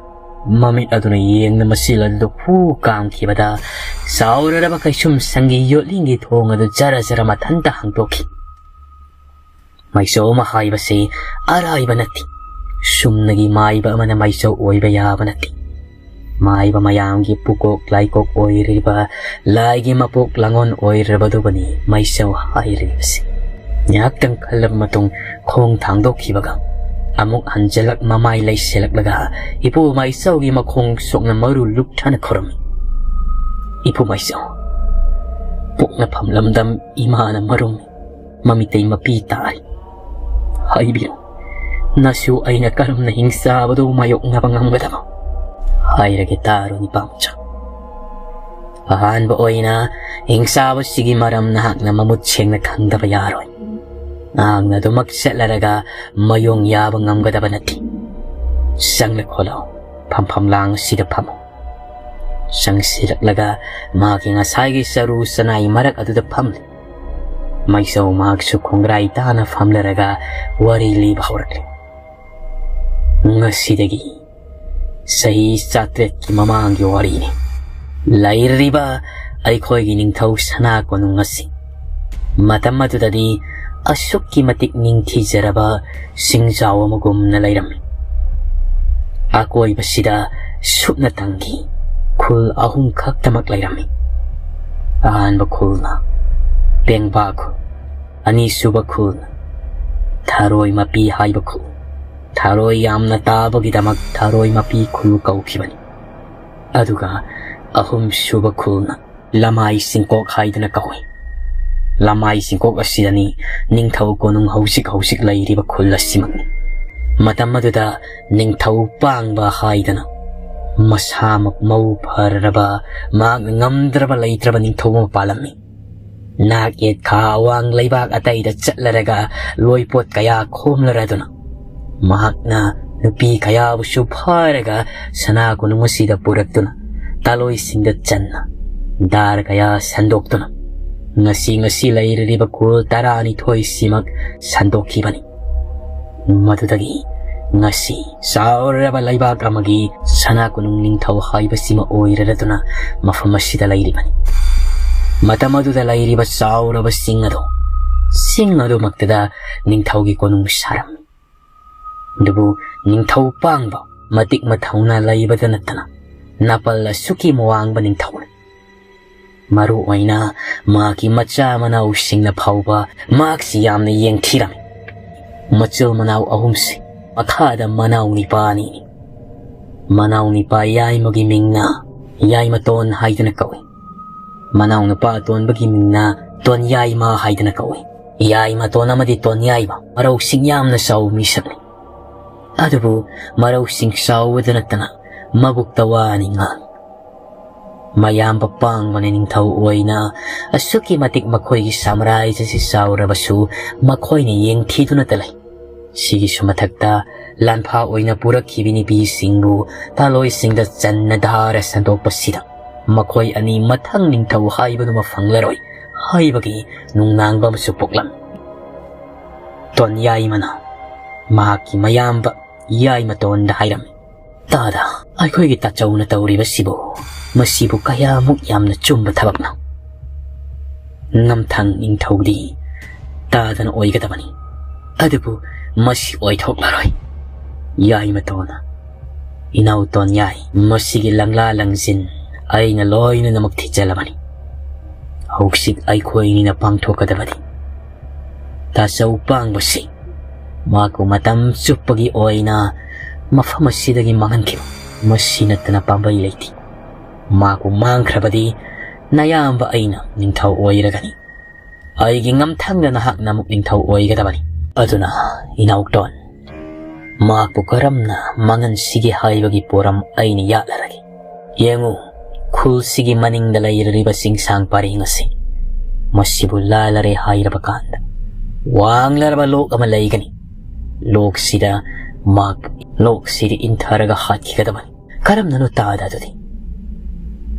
ꯃꯃꯤꯠ ꯑꯗꯨꯅ ꯌꯦꯡꯅ ꯃꯆꯤꯜ ꯑꯗꯨꯗ ꯐꯨ ꯀꯥꯝꯈꯤꯕꯗ ꯆꯥꯎꯔꯔꯕ ꯀꯩꯁꯨꯝ ꯁꯪꯒꯤ ꯌꯣꯠꯂꯤꯡꯒꯤ ꯊꯣꯡ ꯑꯗꯨ ꯖꯔ ꯖꯔ ꯃꯊꯟꯇ ꯍꯥꯡꯗꯣꯛꯈꯤ꯫ ꯃꯥꯏꯁꯧ ꯑꯃ ꯍꯥꯏꯕꯁꯤ ꯑꯔꯥꯏꯕ ꯅꯠꯇꯦ꯫ ꯁꯨꯝꯅꯒꯤ ꯃꯥꯏꯕ ꯑꯃꯅ ꯃꯥꯏꯁꯧ ꯑꯣꯏꯕ ꯌꯥꯕ ꯅꯠꯇꯦ꯫ ꯃꯥꯏꯕ ꯃꯌꯥꯝꯒꯤ ꯄꯨꯀꯣꯛ ꯂꯥꯏꯀꯣꯛ ꯑꯣꯏꯔꯤꯕ, ꯂꯥꯏꯒꯤ ꯃꯄꯣꯛ ꯂꯥꯡꯉꯣꯟ ꯑꯣꯏꯔꯕꯗꯨꯕꯨꯅꯤ ꯃꯩꯁꯧ ꯍꯥꯏꯔꯤꯕꯁꯤ꯫ ꯉꯥꯏꯍꯥꯛꯇꯪ ꯈꯜꯂꯕ ꯃꯇꯨꯡ ꯈꯣꯡ ꯊꯥꯡꯗꯣꯛꯈꯤꯕꯒ ꯑꯃꯨꯛ ꯍꯟꯖꯤꯜꯂꯛ ꯃꯃꯥꯏ ꯂꯩꯁꯤꯜꯂꯛꯂꯒ ꯏꯄꯨ ꯃꯩꯁꯧꯒꯤ ꯃꯈꯣꯡ ꯁꯣꯛꯅ ꯃꯔꯨ ꯂꯨꯞꯊꯅ ꯈꯨꯔꯝꯃꯤ꯫ "ꯏꯄꯨ ꯃꯩꯁꯧ, ꯄꯣꯛꯅꯐꯝ ꯂꯝꯗꯝ ꯏꯃꯥꯅ ꯃꯔꯨꯝ, ꯃꯃꯤꯇꯩ ꯃꯄꯤ ꯇꯥꯔꯤ꯫ ꯍꯥꯏꯕꯤꯔꯣ, ꯅꯁꯨ ꯑꯩꯅ ꯀꯔꯝꯅ ꯍꯤꯡꯆꯥꯕꯗꯨ ꯃꯥꯌꯣꯛꯅꯕ ꯉꯝꯒꯗꯕ? ꯍꯥꯏꯔꯒꯦ ꯇꯥꯔꯣ ꯅꯤꯄꯥꯃꯆꯥ꯫ ꯑꯍꯥꯟꯕ ꯑꯣꯏꯅ ꯍꯤꯡꯆꯥꯕꯁꯤꯒꯤ ꯃꯔꯝ ꯅꯍꯥꯛꯅ ꯃꯃꯨꯠ ꯁꯦꯡꯅ ꯈꯪꯗꯕ ꯌꯥꯔꯣꯏ꯫ ꯅꯍꯥꯛꯅ ꯑꯗꯨꯃꯛ ꯆꯠꯂꯔꯒ ꯃꯌꯣꯡ ꯌꯥꯕ ꯉꯝꯒꯗꯕ ꯅꯠꯇꯦ꯫ ꯆꯪꯂꯛꯈꯣꯂꯣ, ꯐꯝꯐꯝ ꯂꯥꯡ ꯑꯁꯤꯗ ꯐꯝꯃꯨ꯫" ꯆꯪꯁꯤꯜꯂꯛꯂꯒ ꯃꯥꯒꯤ ꯉꯁꯥꯏꯒꯤ ꯆꯔꯨ ꯆꯅꯥꯏ ꯃꯔꯛ ꯑꯗꯨꯗ ꯐꯝꯂꯤ꯫ ꯃꯩꯁꯧ ꯃꯍꯥꯛꯁꯨ ꯈꯣꯡꯒ꯭ꯔꯥꯏ ꯇꯥꯅ ꯐꯝꯂꯔꯒ ꯋꯥꯔꯤ ꯂꯤꯕ ꯍꯧꯔꯛꯂꯤ꯫ ꯉꯁꯤꯗꯒꯤ ꯆꯍꯤ ꯆꯥꯇ꯭ꯔꯦꯠꯀꯤ ꯃꯃꯥꯡꯒꯤ ꯋꯥꯔꯤꯅꯤ꯫ ꯂꯩꯔꯤꯕ ꯑꯩꯈꯣꯏꯒꯤ ꯅꯤꯡꯊꯧ ꯁꯅꯥ ꯀꯣꯅꯨꯡ ꯑꯁꯤ ꯃꯇꯝ ꯑꯗꯨꯗꯗꯤ ꯑꯁꯨꯛꯀꯤ ꯃꯇꯤꯛ ꯅꯤꯡꯊꯤꯖꯔꯕ ꯆꯤꯡꯖꯥꯎ ꯑꯃꯒꯨꯝꯅ ꯂꯩꯔꯝꯃꯤ꯫ ꯑꯀꯣꯏꯕꯁꯤꯗ ꯁꯨꯞꯅꯇꯪꯒꯤ ꯈꯨꯜ ꯑꯍꯨꯝ ꯈꯛꯇꯃꯛ ꯂꯩꯔꯝꯃꯤ꯫ ꯑꯍꯥꯟꯕ ꯈꯨꯜꯅ ꯄꯦꯡꯕꯥ ꯈꯨꯜ, ꯑꯅꯤꯁꯨꯕ ꯈꯨꯜꯅ ꯊꯔꯣꯏ ꯃꯄꯤ ꯍꯥꯏꯕ ꯈꯨꯜ꯫ ꯊꯔꯣꯏ ꯌꯥꯝꯅ ꯇꯥꯕꯒꯤꯗꯃꯛ ꯊꯔꯣꯏ ꯃꯄꯤ ꯈꯨꯜ ꯀꯧꯈꯤꯕꯅꯤ꯫ ꯑꯗꯨꯒ ꯑꯍꯨꯝꯁꯨꯕ ꯈꯨꯜꯅ ꯂꯃꯥꯏ ꯆꯤꯡꯀꯣꯛ ꯍꯥꯏꯗꯨꯅ ꯀꯧꯏ꯫ ꯂꯃꯥꯏ ꯆꯤꯡꯀꯣꯛ ꯑꯁꯤꯗꯅꯤ ꯅꯤꯡꯊꯧ ꯀꯣꯅꯨꯡ ꯍꯧꯖꯤꯛ ꯍꯧꯖꯤꯛ ꯂꯩꯔꯤꯕ ꯈꯨꯜ ꯑꯁꯤꯃꯛꯅꯤ꯫ ꯃꯇꯝ ꯑꯗꯨꯗ ꯅꯤꯡꯊꯧ ꯄꯥꯡꯕ ꯍꯥꯏꯗꯅ ꯃꯁꯥꯃꯛ ꯃꯧ ꯐꯔꯔꯕ, ꯃꯍꯥꯛꯅ ꯉꯝꯗ꯭ꯔꯕ ꯂꯩꯇ꯭ꯔꯕ ꯅꯤꯡꯊꯧ ꯑꯃ ꯄꯥꯜꯂꯝꯃꯤ꯫ ꯅꯥꯛ ꯌꯦꯠ ꯈꯥ ꯑꯋꯥꯡ ꯂꯩꯕꯥꯛ ꯑꯇꯩꯗ ꯆꯠꯂꯔꯒ ꯂꯣꯏꯄꯣꯠ ꯀꯌꯥ ꯈꯣꯝꯂꯔꯗꯨꯅ ꯃꯍꯥꯛꯅ ꯅꯨꯄꯤ ꯀꯌꯥꯕꯨꯁꯨ ꯐꯥꯔꯒ ꯁꯅꯥ ꯀꯣꯅꯨꯡ ꯑꯁꯤꯗ ꯄꯨꯔꯛꯇꯨꯅ ꯇꯥꯂꯣꯏꯁꯤꯡꯗ ꯆꯟꯅ ꯗꯥꯔ ꯀꯌꯥ ꯁꯟꯗꯣꯛꯇꯨꯅ ꯉꯁꯤ ꯉꯁꯤ ꯂꯩꯔꯤꯕ ꯈꯨꯜ ꯇꯔꯥꯅꯤꯊꯣꯏꯁꯤꯃꯛ ꯁꯟꯗꯣꯛꯈꯤꯕꯅꯤ꯫ ꯃꯗꯨꯗꯒꯤ ꯉꯁꯤ ꯆꯥꯎꯔꯕ ꯂꯩꯕꯥꯛ ꯑꯃꯒꯤ ꯁꯅꯥ ꯀꯣꯅꯨꯡ ꯅꯤꯡꯊꯧ ꯍꯥꯏꯕꯁꯤꯃ ꯑꯣꯏꯔꯔꯗꯨꯅ ꯃꯐꯝ ꯑꯁꯤꯗ ꯂꯩꯔꯤꯕꯅꯤ꯫ ꯃꯇꯝ ꯑꯗꯨꯗ ꯂꯩꯔꯤꯕ ꯆꯥꯎꯔꯕ ꯆꯤꯡ ꯑꯗꯨ, ꯆꯤꯡ ꯑꯗꯨꯃꯛꯇꯗ ꯅꯤꯡꯊꯧꯒꯤ ꯀꯣꯅꯨꯡ ꯁꯥꯔꯝꯃꯤ꯫ ꯑꯗꯨꯕꯨ ꯅꯤꯡꯊꯧ ꯄꯥꯡꯕ ꯃꯇꯤꯛ ꯃꯊꯧꯅꯥ ꯂꯩꯕꯗ ꯅꯠꯇꯅ ꯅꯥꯄꯜ ꯑꯁꯨꯛꯀꯤ ꯋꯥꯡꯕ ꯅꯤꯡꯊꯧꯅꯤ꯫ ꯃꯔꯨ ꯑꯣꯏꯅ ꯃꯍꯥꯛꯀꯤ ꯃꯆꯥ ꯃꯅꯥꯎꯁꯤꯡꯅ ꯐꯥꯎꯕ ꯃꯍꯥꯛꯁꯤ ꯌꯥꯝꯅ ꯌꯦꯡꯊꯤꯔꯝꯃꯤ꯫ ꯃꯆꯤꯜ ꯃꯅꯥꯎ ꯑꯍꯨꯝꯁꯤ ꯃꯈꯥꯗ ꯃꯅꯥꯎ ꯅꯤꯄꯥ ꯑꯅꯤꯅꯤ꯫ ꯃꯅꯥꯎ ꯅꯤꯄꯥ ꯌꯥꯏꯃꯒꯤ ꯃꯤꯡꯅ ꯌꯥꯏꯃꯇꯣꯟ ꯍꯥꯏꯗꯨꯅ ꯀꯧꯏ꯫ ꯃꯅꯥꯎ ꯅꯨꯄꯥ ꯑꯇꯣꯟꯕꯒꯤ ꯃꯤꯡꯅ ꯇꯣꯟꯌꯥꯏꯃ ꯍꯥꯏꯗꯨꯅ ꯀꯧꯏ꯫ ꯌꯥꯏꯃꯇꯣꯟ ꯑꯃꯗꯤ ꯇꯣꯟꯌꯥꯏꯃ ꯃꯔꯧꯁꯤꯡ ꯌꯥꯝꯅ ꯆꯥꯎꯕ ꯃꯤꯁꯛꯅꯤ꯫ ꯑꯗꯨꯕꯨ ꯃꯔꯧꯁꯤꯡ ꯆꯥꯎꯕꯗ ꯅꯠꯇꯅ ꯃꯕꯨꯛꯇ ꯋꯥꯅꯤ ꯉꯥꯡ꯫ ꯃꯌꯥꯝꯕ ꯄꯥꯡꯕꯅ ꯅꯤꯡꯊꯧ ꯑꯣꯏꯅ ꯑꯁꯨꯛꯀꯤ ꯃꯇꯤꯛ ꯃꯈꯣꯏꯒꯤ ꯁꯥꯝꯔꯥꯖ꯭ꯌ ꯑꯁꯤ ꯆꯥꯎꯔꯕꯁꯨ ꯃꯈꯣꯏꯅ ꯌꯦꯡꯊꯤꯗꯨꯅꯇ ꯂꯩ꯫ ꯁꯤꯒꯤꯁꯨ ꯃꯊꯛꯇ ꯂꯥꯟꯐꯥ ꯑꯣꯏꯅ ꯄꯨꯔꯛꯈꯤꯕ ꯅꯨꯄꯤꯁꯤꯡꯕꯨ ꯇꯥꯂꯣꯏꯁꯤꯡꯗ ꯆꯟꯅ ꯙꯥꯔ ꯁꯟꯗꯣꯛꯄꯁꯤꯗ ꯃꯈꯣꯏ ꯑꯅꯤ ꯃꯊꯪ ꯅꯤꯡꯊꯧ ꯍꯥꯏꯕꯗꯨꯃ ꯐꯪꯂꯔꯣꯏ ꯍꯥꯏꯕꯒꯤ ꯅꯨꯡꯅꯥꯡꯕ ꯑꯃꯁꯨ ꯄꯣꯛꯂꯝꯃꯤ꯫ ꯇꯣꯟꯌꯥꯏꯃꯅ ꯃꯍꯥꯛꯀꯤ ꯃꯌꯥꯝꯕ ꯌꯥꯏꯃꯇꯣꯟꯗ ꯍꯥꯏꯔꯝꯃꯤ, "ꯇꯥꯗ, ꯑꯩꯈꯣꯏꯒꯤ ꯇꯥꯆꯧꯅ ꯇꯧꯔꯤꯕꯁꯤꯕꯨ, ꯃꯁꯤꯕꯨ ꯀꯌꯥꯃꯨꯛ ꯌꯥꯝꯅ ꯆꯨꯝꯕ ꯊꯕꯛꯅꯣ? ꯉꯝꯊꯪ ꯅꯤꯡꯊꯧꯗꯤ ꯇꯥꯗꯅ ꯑꯣꯏꯒꯗꯕꯅꯤ, ꯑꯗꯨꯕꯨ ꯃꯁꯤ ꯑꯣꯏꯊꯣꯛꯂꯔꯣꯏ꯫ ꯌꯥꯏꯃꯇꯣꯟ, ꯏꯅꯥꯎ ꯇꯣꯟꯌꯥꯏ, ꯃꯁꯤꯒꯤ ꯂꯪꯂꯥ ꯂꯪꯖꯤꯟ ꯑꯩꯅ ꯂꯣꯏꯅꯃꯛ ꯊꯤꯖꯤꯜꯂꯕꯅꯤ꯫ ꯍꯧꯖꯤꯛ ꯑꯩꯈꯣꯏꯅꯤꯅ ꯄꯥꯡꯊꯣꯛꯀꯗꯕꯗꯤ ꯇꯥꯆꯧ ꯄꯥꯡꯕꯁꯤ ꯃꯍꯥꯛꯄꯨ ꯃꯇꯝ ꯆꯨꯞꯄꯒꯤ ꯑꯣꯏꯅ ꯃꯐꯝ ꯑꯁꯤꯗꯒꯤ ꯃꯥꯡꯍꯟꯈꯤꯕ, ꯃꯁꯤ ꯅꯠꯇꯅ ꯄꯥꯝꯕꯩ ꯂꯩꯇꯦ꯫ ꯃꯍꯥꯛꯄꯨ ꯃꯥꯡꯈ꯭ꯔꯕꯗꯤ ꯅꯌꯥꯝꯕ ꯑꯩꯅ ꯅꯤꯡꯊꯧ ꯑꯣꯏꯔꯒꯅꯤ꯫ ꯑꯩꯒꯤ ꯉꯝꯊꯪꯗ ꯅꯍꯥꯛꯅ ꯑꯃꯨꯛ ꯅꯤꯡꯊꯧ ꯑꯣꯏꯒꯗꯕꯅꯤ꯫ ꯑꯗꯨꯅ ꯏꯅꯥꯎꯇꯣꯟ, ꯃꯍꯥꯛꯄꯨ ꯀꯔꯝꯅ ꯃꯥꯡꯍꯟꯁꯤꯒꯦ ꯍꯥꯏꯕꯒꯤ ꯄꯣꯔꯝ ꯑꯩꯅ ꯌꯥꯠꯂꯔꯒꯦ꯫ ꯌꯦꯡꯉꯨ, ꯈꯨꯜꯁꯤꯒꯤ ꯃꯅꯤꯡꯗ ꯂꯩꯔꯤꯕ ꯆꯤꯡꯁꯥꯡ ꯄꯔꯦꯡ ꯑꯁꯤ, ꯃꯁꯤꯕꯨ ꯂꯥꯜꯂꯔꯦ ꯍꯥꯏꯔꯕ ꯀꯥꯟꯗ ꯋꯥꯡꯂꯔꯕ ꯂꯣꯛ ꯑꯃ ꯂꯩꯒꯅꯤ꯫ ꯂꯣꯛꯁꯤꯗ ꯃꯍꯥꯛ ꯂꯣꯛꯁꯤꯗ ꯏꯟꯊꯔꯒ ꯍꯥꯠꯈꯤꯒꯗꯕꯅꯤ꯫ ꯀꯔꯝꯅꯅꯣ ꯇꯥꯗ ꯑꯗꯨꯗꯤ?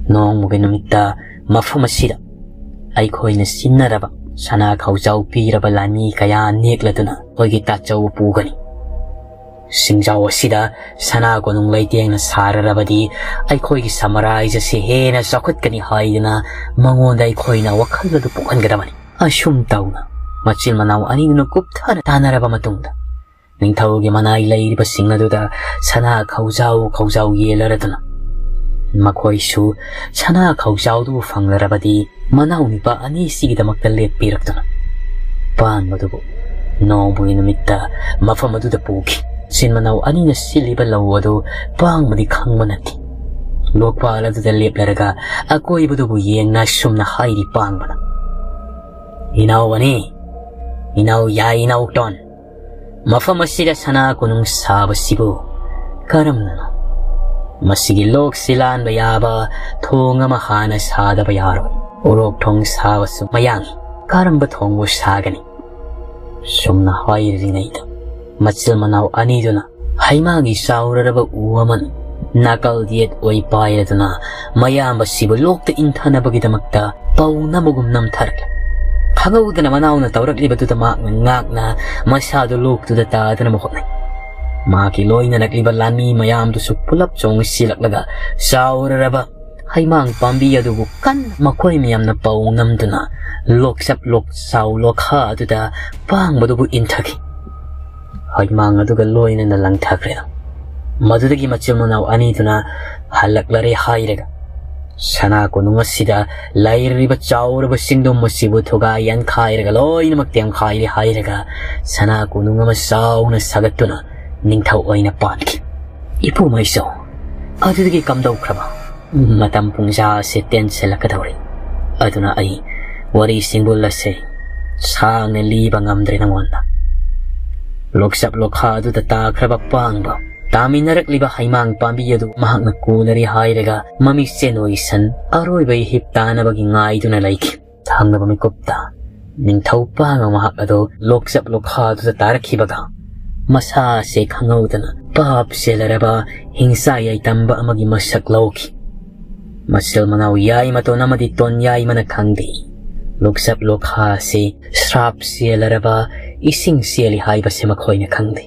ꯅꯣꯡꯃꯒꯤ ꯅꯨꯃꯤꯠꯇ ꯃꯐꯝ ꯑꯁꯤꯗ ꯑꯩꯈꯣꯏꯅ ꯁꯤꯟꯅꯔꯕ ꯁꯅꯥ ꯈꯧꯖꯥꯎ ꯄꯤꯔꯕ ꯂꯥꯟꯃꯤ ꯀꯌꯥ ꯅꯦꯛꯂꯗꯨꯅ ꯑꯩꯈꯣꯏꯒꯤ ꯇꯥꯆꯧꯕꯨ ꯄꯨꯒꯅꯤ꯫ ꯁꯤꯡꯖꯥꯎ ꯑꯁꯤꯗ ꯁꯅꯥ ꯀꯣꯅꯨꯡ ꯂꯩꯇꯦꯡꯅ ꯁꯥꯔꯔꯕꯗꯤ ꯑꯩꯈꯣꯏꯒꯤ ꯁꯥꯝꯔꯥꯖ꯭ꯌ ꯑꯁꯤ ꯍꯦꯟꯅ ꯆꯥꯎꯈꯠꯀꯅꯤ ꯍꯥꯏꯗꯨꯅ ꯃꯉꯣꯟꯗ ꯑꯩꯈꯣꯏꯅ ꯋꯥꯈꯜ ꯑꯗꯨ ꯄꯣꯛꯍꯟꯒꯗꯕꯅꯤ꯫ ꯑꯁꯨꯝ ꯇꯧꯅ ꯃꯆꯤꯟ ꯃꯅꯥꯎ ꯑꯅꯤꯗꯨꯅ ꯀꯨꯞꯊꯅ ꯇꯥꯟꯅꯔꯕ ꯃꯇꯨꯡꯗ ꯅꯤꯡꯊꯧꯒꯤ ꯃꯅꯥꯏ ꯂꯩꯔꯤꯕꯁꯤꯡ ꯑꯗꯨꯗ ꯁꯅꯥ ꯈꯧꯖꯥꯎ ꯈꯧꯖꯥꯎ ꯌꯦꯜꯂꯔꯗꯨꯅ ꯃꯈꯣꯏꯁꯨ ꯁꯅꯥ ꯈꯧꯖꯥꯎꯗꯨ ꯐꯪꯂꯔꯕꯗꯤ ꯃꯅꯥꯎ ꯅꯨꯄꯥ ꯑꯅꯤꯁꯤꯒꯤꯗꯃꯛꯇ ꯂꯦꯞꯄꯤꯔꯛꯇꯨꯅ ꯄꯥꯡꯕꯗꯨꯕꯨ ꯅꯣꯡꯃꯒꯤ ꯅꯨꯃꯤꯠꯇ ꯃꯐꯝ ꯑꯗꯨꯗ ꯄꯨꯈꯤ꯫ ꯃꯆꯤꯟ ꯃꯅꯥꯎ ꯑꯅꯤꯅ ꯁꯤꯠꯂꯤꯕ ꯂꯧ ꯑꯗꯨ ꯄꯥꯡꯕꯗꯤ ꯈꯪꯕ ꯅꯠꯇꯦ꯫ ꯂꯣꯛꯄꯥꯜ ꯑꯗꯨꯗ ꯂꯦꯞꯂꯔꯒ ꯑꯀꯣꯏꯕꯗꯨꯕꯨ ꯌꯦꯡꯅ ꯁꯨꯝꯅ ꯍꯥꯏꯔꯤ ꯄꯥꯡꯕꯅ, "ꯏꯅꯥꯎ ꯑꯅꯤ, ꯏꯅꯥꯎ ꯌꯥꯏ, ꯏꯅꯥꯎ ꯇꯣꯟ, ꯃꯐꯝ ꯑꯁꯤꯗ ꯁꯅꯥ ꯀꯣꯅꯨꯡ ꯁꯥꯕꯁꯤꯕꯨ ꯀꯔꯝꯅꯅꯣ? ꯃꯁꯤꯒꯤ ꯂꯣꯛꯁꯤ ꯂꯥꯟꯕ ꯌꯥꯕ ꯊꯣꯡ ꯑꯃ ꯍꯥꯟꯅ ꯁꯥꯗꯕ ꯌꯥꯔꯣꯏ꯫ ꯎꯔꯣꯛ ꯊꯣꯡ ꯁꯥꯕꯁꯨ ꯃꯌꯥꯡ ꯀꯔꯝꯕ ꯊꯣꯡꯕꯨ ꯁꯥꯒꯅꯤ?" ꯁꯨꯝꯅ ꯍꯥꯏꯔꯤꯉꯩꯗ ꯃꯆꯤꯜ ꯃꯅꯥꯎ ꯑꯅꯤꯗꯨꯅ ꯍꯩꯃꯥꯒꯤ ꯆꯥꯎꯔꯔꯕ ꯎ ꯑꯃꯅ ꯅꯥꯀꯜ ꯌꯦꯠ ꯑꯣꯏ ꯄꯥꯏꯔꯗꯨꯅ ꯃꯌꯥꯝꯕꯁꯤꯕꯨ ꯂꯣꯛꯇ ꯏꯟꯊꯅꯕꯒꯤꯗꯃꯛꯇ ꯄꯧꯅꯕꯒꯨꯝ ꯅꯝꯊꯔꯛꯂꯦ꯫ ꯈꯪꯍꯧꯗꯅ ꯃꯅꯥꯎꯅ ꯇꯧꯔꯛꯂꯤꯕꯗꯨꯗ ꯃꯍꯥꯛꯅ ꯉꯥꯛꯅ ꯃꯁꯥꯗꯨ ꯂꯣꯛꯇꯨꯗ ꯇꯥꯗꯅꯕ ꯍꯣꯠꯅꯩ꯫ ꯃꯍꯥꯛꯀꯤ ꯂꯣꯏꯅꯔꯛꯂꯤꯕ ꯂꯥꯟꯃꯤ ꯃꯌꯥꯝꯗꯨꯁꯨ ꯄꯨꯂꯞ ꯆꯣꯡꯁꯤꯜꯂꯛꯂꯒ ꯆꯥꯎꯔꯔꯕ ꯍꯩꯃꯥꯡ ꯄꯥꯝꯕꯤ ꯑꯗꯨꯕꯨ ꯀꯟꯅ ꯃꯈꯣꯏ ꯃꯌꯥꯝꯅ ꯄꯧ ꯅꯝꯗꯨꯅ ꯂꯣꯛꯆꯞ ꯂꯣꯛꯆꯥꯎ ꯂꯣꯛꯈꯥ ꯑꯗꯨꯗ ꯄꯥꯡꯕꯗꯨꯕꯨ ꯏꯟꯊꯈꯤ꯫ ꯍꯩꯃꯥꯡ ꯑꯗꯨꯒ ꯂꯣꯏꯅꯅ ꯂꯪꯊꯈ꯭ꯔꯦ꯫ ꯃꯗꯨꯗꯒꯤ ꯃꯆꯤꯟ ꯃꯅꯥꯎ ꯑꯅꯤꯗꯨꯅ ꯍꯜꯂꯛꯂꯔꯦ ꯍꯥꯏꯔꯒ ꯁꯅꯥ ꯀꯣꯅꯨꯡ ꯑꯁꯤꯗ ꯂꯩꯔꯤꯕ ꯆꯥꯎꯔꯕ ꯆꯤꯡꯗꯨꯝ ꯑꯁꯤꯕꯨ ꯊꯨꯒꯥꯏ ꯌꯥꯟꯈꯥꯏꯔꯒ ꯂꯣꯏꯅꯃꯛ ꯇꯦꯝꯈꯥꯏꯔꯦ ꯍꯥꯏꯔꯒ ꯁꯅꯥ ꯀꯣꯅꯨꯡ ꯑꯃ ꯆꯥꯎꯅ ꯁꯥꯒꯠꯇꯨꯅ ꯅꯤꯡꯊꯧ ꯑꯣꯏꯅ ꯄꯥꯟꯈꯤ꯫ ꯏꯄꯨ ꯃꯩꯁꯧ ꯑꯗꯨꯗꯒꯤ ꯀꯝꯗꯧꯈ꯭ꯔꯕ? ꯃꯇꯝ ꯄꯨꯡꯖꯥ ꯑꯁꯤ ꯇꯦꯟꯁꯤꯜꯂꯛꯀꯗꯧꯔꯤ꯫ ꯑꯗꯨꯅ ꯑꯩ ꯋꯥꯔꯤ ꯁꯤꯡꯕꯨꯜ ꯑꯁꯤ ꯁꯥꯡꯅ ꯂꯤꯕ ꯉꯝꯗ꯭ꯔꯦ ꯅꯉꯣꯟꯗ꯫ ꯂꯣꯛꯆꯞ ꯂꯣꯛꯈꯥ ꯑꯗꯨꯗ ꯇꯥꯈ꯭ꯔꯕ ꯄꯥꯡꯕ ꯇꯥꯃꯤꯟꯅꯔꯛꯂꯤꯕ ꯍꯩꯃꯥꯡ ꯄꯥꯝꯕꯤ ꯑꯗꯨ ꯃꯍꯥꯛꯅ ꯀꯣꯜꯂꯔꯤ ꯍꯥꯏꯔꯒ ꯃꯃꯤꯠꯁꯦ ꯅꯣꯏꯁꯟ ꯑꯔꯣꯏꯕ ꯏꯍꯤꯞ ꯇꯥꯅꯕꯒꯤ ꯉꯥꯏꯗꯨꯅ ꯂꯩꯈꯤ꯫ ꯊꯪꯅꯕ ꯃꯤꯀꯨꯞꯇ ꯅꯤꯡꯊꯧ ꯄꯥꯡꯕ ꯃꯍꯥꯛ ꯑꯗꯨ ꯂꯣꯛꯆꯞ ꯂꯣꯛꯈꯥꯗꯨꯗ ꯇꯥꯔꯛꯈꯤꯕꯒ ꯃꯁꯥ ꯑꯁꯦ ꯈꯪꯍꯧꯗꯅ ꯄꯥꯞ ꯆꯦꯜꯂꯔꯕ ꯍꯤꯡꯁꯥ ꯌꯥꯏꯇꯝꯕ ꯑꯃꯒꯤ ꯃꯁꯛ ꯂꯧꯈꯤ꯫ ꯃꯆꯤꯜ ꯃꯅꯥꯎ ꯌꯥꯏꯃꯇꯣꯟ ꯑꯃꯗꯤ ꯇꯣꯟ ꯌꯥꯏꯃꯅ ꯈꯪꯗꯦ꯫ ꯂꯣꯛꯆꯞ ꯂꯣꯛꯈꯥ ꯑꯁꯤ ꯁ꯭ꯔꯥꯞ ꯆꯦꯜꯂꯔꯕ ꯏꯁꯤꯡ ꯆꯦꯜꯂꯤ ꯍꯥꯏꯕꯁꯤ ꯃꯈꯣꯏꯅ ꯈꯪꯗꯦ꯫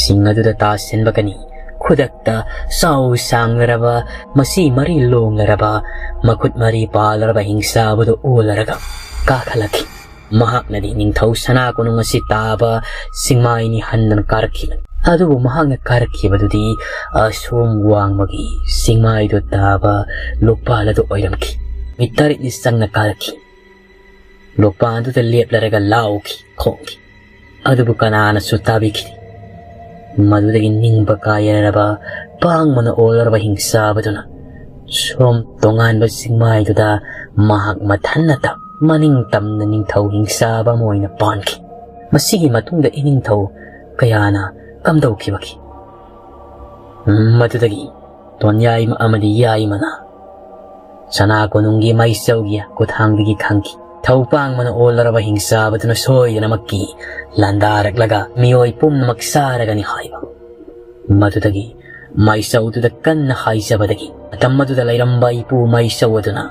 ꯁꯤꯡ ꯑꯗꯨꯗ ꯇꯥꯁꯤꯟꯕꯒꯅꯤ ꯈꯨꯗꯛꯇ ꯆꯥꯎ ꯁꯥꯡꯂꯔꯕ, ꯃꯁꯤ ꯃꯔꯤ ꯂꯣꯡꯂꯔꯕ, ꯃꯈꯨꯠ ꯃꯔꯤ ꯄꯥꯜꯂꯔꯕ ꯍꯤꯡꯁꯥꯕꯗꯨ ꯑꯣꯜꯂꯔꯒ ꯀꯥꯈꯠꯂꯛꯈꯤ꯫ ꯃꯍꯥꯛꯅꯗꯤ ꯅꯤꯡꯊꯧ ꯁꯅꯥ ꯀꯣꯅꯨꯡ ꯑꯁꯤ ꯇꯥꯕ ꯆꯤꯡꯃꯥꯏꯅꯤ ꯍꯟꯗꯅ ꯀꯥꯔꯛꯈꯤꯕꯅꯤ꯫ ꯑꯗꯨꯕꯨ ꯃꯍꯥꯛꯅ ꯀꯥꯔꯛꯈꯤꯕꯗꯨꯗꯤ ꯑꯁꯣꯝ ꯋꯥꯡꯃꯒꯤ ꯆꯤꯡꯃꯥꯏꯗꯨ ꯇꯥꯕ ꯂꯣꯛꯄꯥꯜ ꯑꯗꯨ ꯑꯣꯏꯔꯝꯈꯤ꯫ ꯃꯤ ꯇꯔꯦꯠꯅꯤ ꯆꯪꯅ ꯀꯥꯔꯛꯈꯤ꯫ ꯂꯣꯛꯄꯥꯜꯗꯨꯗ ꯂꯦꯞꯂꯔꯒ ꯂꯥꯎꯈꯤ, ꯈꯣꯡꯈꯤ꯫ ꯑꯗꯨꯕꯨ ꯀꯅꯥꯅꯁꯨ ꯇꯥꯕꯤꯈꯤꯗꯦ꯫ ꯃꯗꯨꯗꯒꯤ ꯅꯤꯡꯕ ꯀꯥꯏꯔꯔꯕ, ꯄꯥꯡꯕꯅ ꯑꯣꯜꯂꯔꯕ ꯍꯤꯡꯆꯥꯕꯗꯨꯅ ꯁꯣꯝ ꯇꯣꯉꯥꯟꯕ ꯆꯤꯡꯃꯥꯏꯗꯨꯗ ꯃꯍꯥꯛ ꯃꯊꯟꯅꯇ ꯃꯅꯤꯡ ꯇꯝꯅ ꯅꯤꯡꯊꯧ ꯍꯤꯡꯆꯥꯕ ꯑꯃ ꯑꯣꯏꯅ ꯄꯥꯟꯈꯤ꯫ ꯃꯁꯤꯒꯤ ꯃꯇꯨꯡꯗ ꯏꯅꯤꯡꯊꯧ ꯀꯌꯥꯅ ꯀꯝꯗꯧꯈꯤꯕꯒꯦ? ꯃꯗꯨꯗꯒꯤ ꯇꯣꯟꯌꯥꯏꯃ ꯑꯃꯗꯤ ꯌꯥꯏꯃꯅ ꯁꯅꯥ ꯀꯣꯅꯨꯡꯒꯤ ꯃꯩꯆꯧꯒꯤ ꯈꯨꯠꯊꯥꯡꯗꯒꯤ ꯈꯪꯈꯤ꯫ ꯊꯧ ꯄꯥꯡꯕꯅ ꯑꯣꯜꯂꯔꯕ ꯍꯤꯡꯆꯥꯕꯗꯨꯅ ꯁꯣꯏꯗꯅꯃꯛꯀꯤ ꯂꯥꯟꯗꯥꯔꯛꯂꯒ ꯃꯤꯑꯣꯏ ꯄꯨꯝꯅꯃꯛ ꯆꯥꯔꯒꯅꯤ ꯍꯥꯏꯕ꯫ ꯃꯗꯨꯗꯒꯤ ꯃꯩꯆꯧꯗꯨꯗ ꯀꯟꯅ ꯍꯥꯏꯖꯕꯗꯒꯤ ꯃꯇꯝ ꯑꯗꯨꯗ ꯂꯩꯔꯝꯕ ꯏꯄꯨ ꯃꯩꯆꯧ ꯑꯗꯨꯅ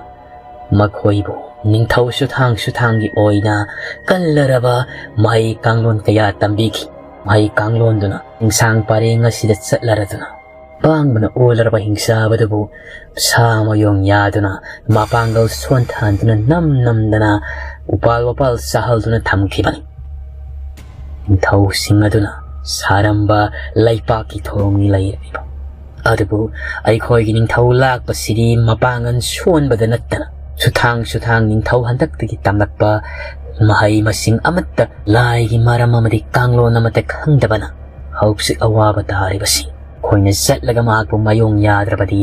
ꯃꯈꯣꯏꯕꯨ ꯅꯤꯡꯊꯧ ꯁꯨꯊꯥꯡ ꯁꯨꯊꯥꯡꯒꯤ ꯑꯣꯏꯅ ꯀꯜꯂꯔꯕ ꯃꯍꯩ ꯀꯥꯡꯂꯣꯟ ꯀꯌꯥ ꯇꯝꯕꯤꯈꯤ꯫ ꯃꯍꯩ ꯀꯥꯡꯂꯣꯟꯗꯨꯅ ꯆꯤꯡꯁꯥꯡ ꯄꯔꯦꯡ ꯑꯁꯤꯗ ꯆꯠꯂꯔꯗꯨꯅ ꯄꯥꯡꯕꯅ ꯑꯣꯜꯂꯔꯕ ꯍꯤꯡꯆꯥꯕꯗꯨꯕꯨ ꯁꯥ ꯃꯌꯣꯡ ꯌꯥꯗꯨꯅ ꯃꯄꯥꯡꯒꯜ ꯁꯣꯟꯊꯍꯟꯗꯨꯅ ꯅꯝ ꯅꯝꯗꯅ ꯎꯄꯥꯜ ꯋꯥꯄꯥꯜ ꯆꯥꯍꯜꯗꯨꯅ ꯊꯝꯈꯤꯕꯅꯤ꯫ ꯅꯤꯡꯊꯧꯁꯤꯡ ꯑꯗꯨꯅ ꯁꯥꯔꯝꯕ ꯂꯩꯄꯥꯛꯀꯤ ꯊꯧꯔꯝꯒꯤ ꯂꯩꯔꯤꯕ ꯑꯗꯨꯕꯨ ꯑꯩꯈꯣꯏꯒꯤ ꯅꯤꯡꯊꯧ ꯂꯥꯛꯄꯁꯤꯗꯤ ꯃꯄꯥꯡꯒꯜ ꯁꯣꯟꯕꯗ ꯅꯠꯇꯅ ꯁꯨꯊꯥꯡ ꯁꯨꯊꯥꯡ ꯅꯤꯡꯊꯧ ꯍꯟꯗꯛꯇꯒꯤ ꯇꯝꯂꯛꯄ ꯃꯍꯩ ꯃꯁꯤꯡ ꯑꯃꯠꯇ, ꯂꯥꯏꯒꯤ ꯃꯔꯝ ꯑꯃꯗꯤ ꯀꯥꯡꯂꯣꯟ ꯑꯃꯠꯇ ꯈꯪꯗꯕꯅ ꯍꯧꯖꯤꯛ ꯑꯋꯥꯕ ꯇꯥꯔꯤꯕꯁꯤ꯫ ꯑꯩꯈꯣꯏꯅ ꯆꯠꯂꯒ ꯃꯍꯥꯛꯄꯨ ꯃꯌꯣꯡ ꯌꯥꯗ꯭ꯔꯕꯗꯤ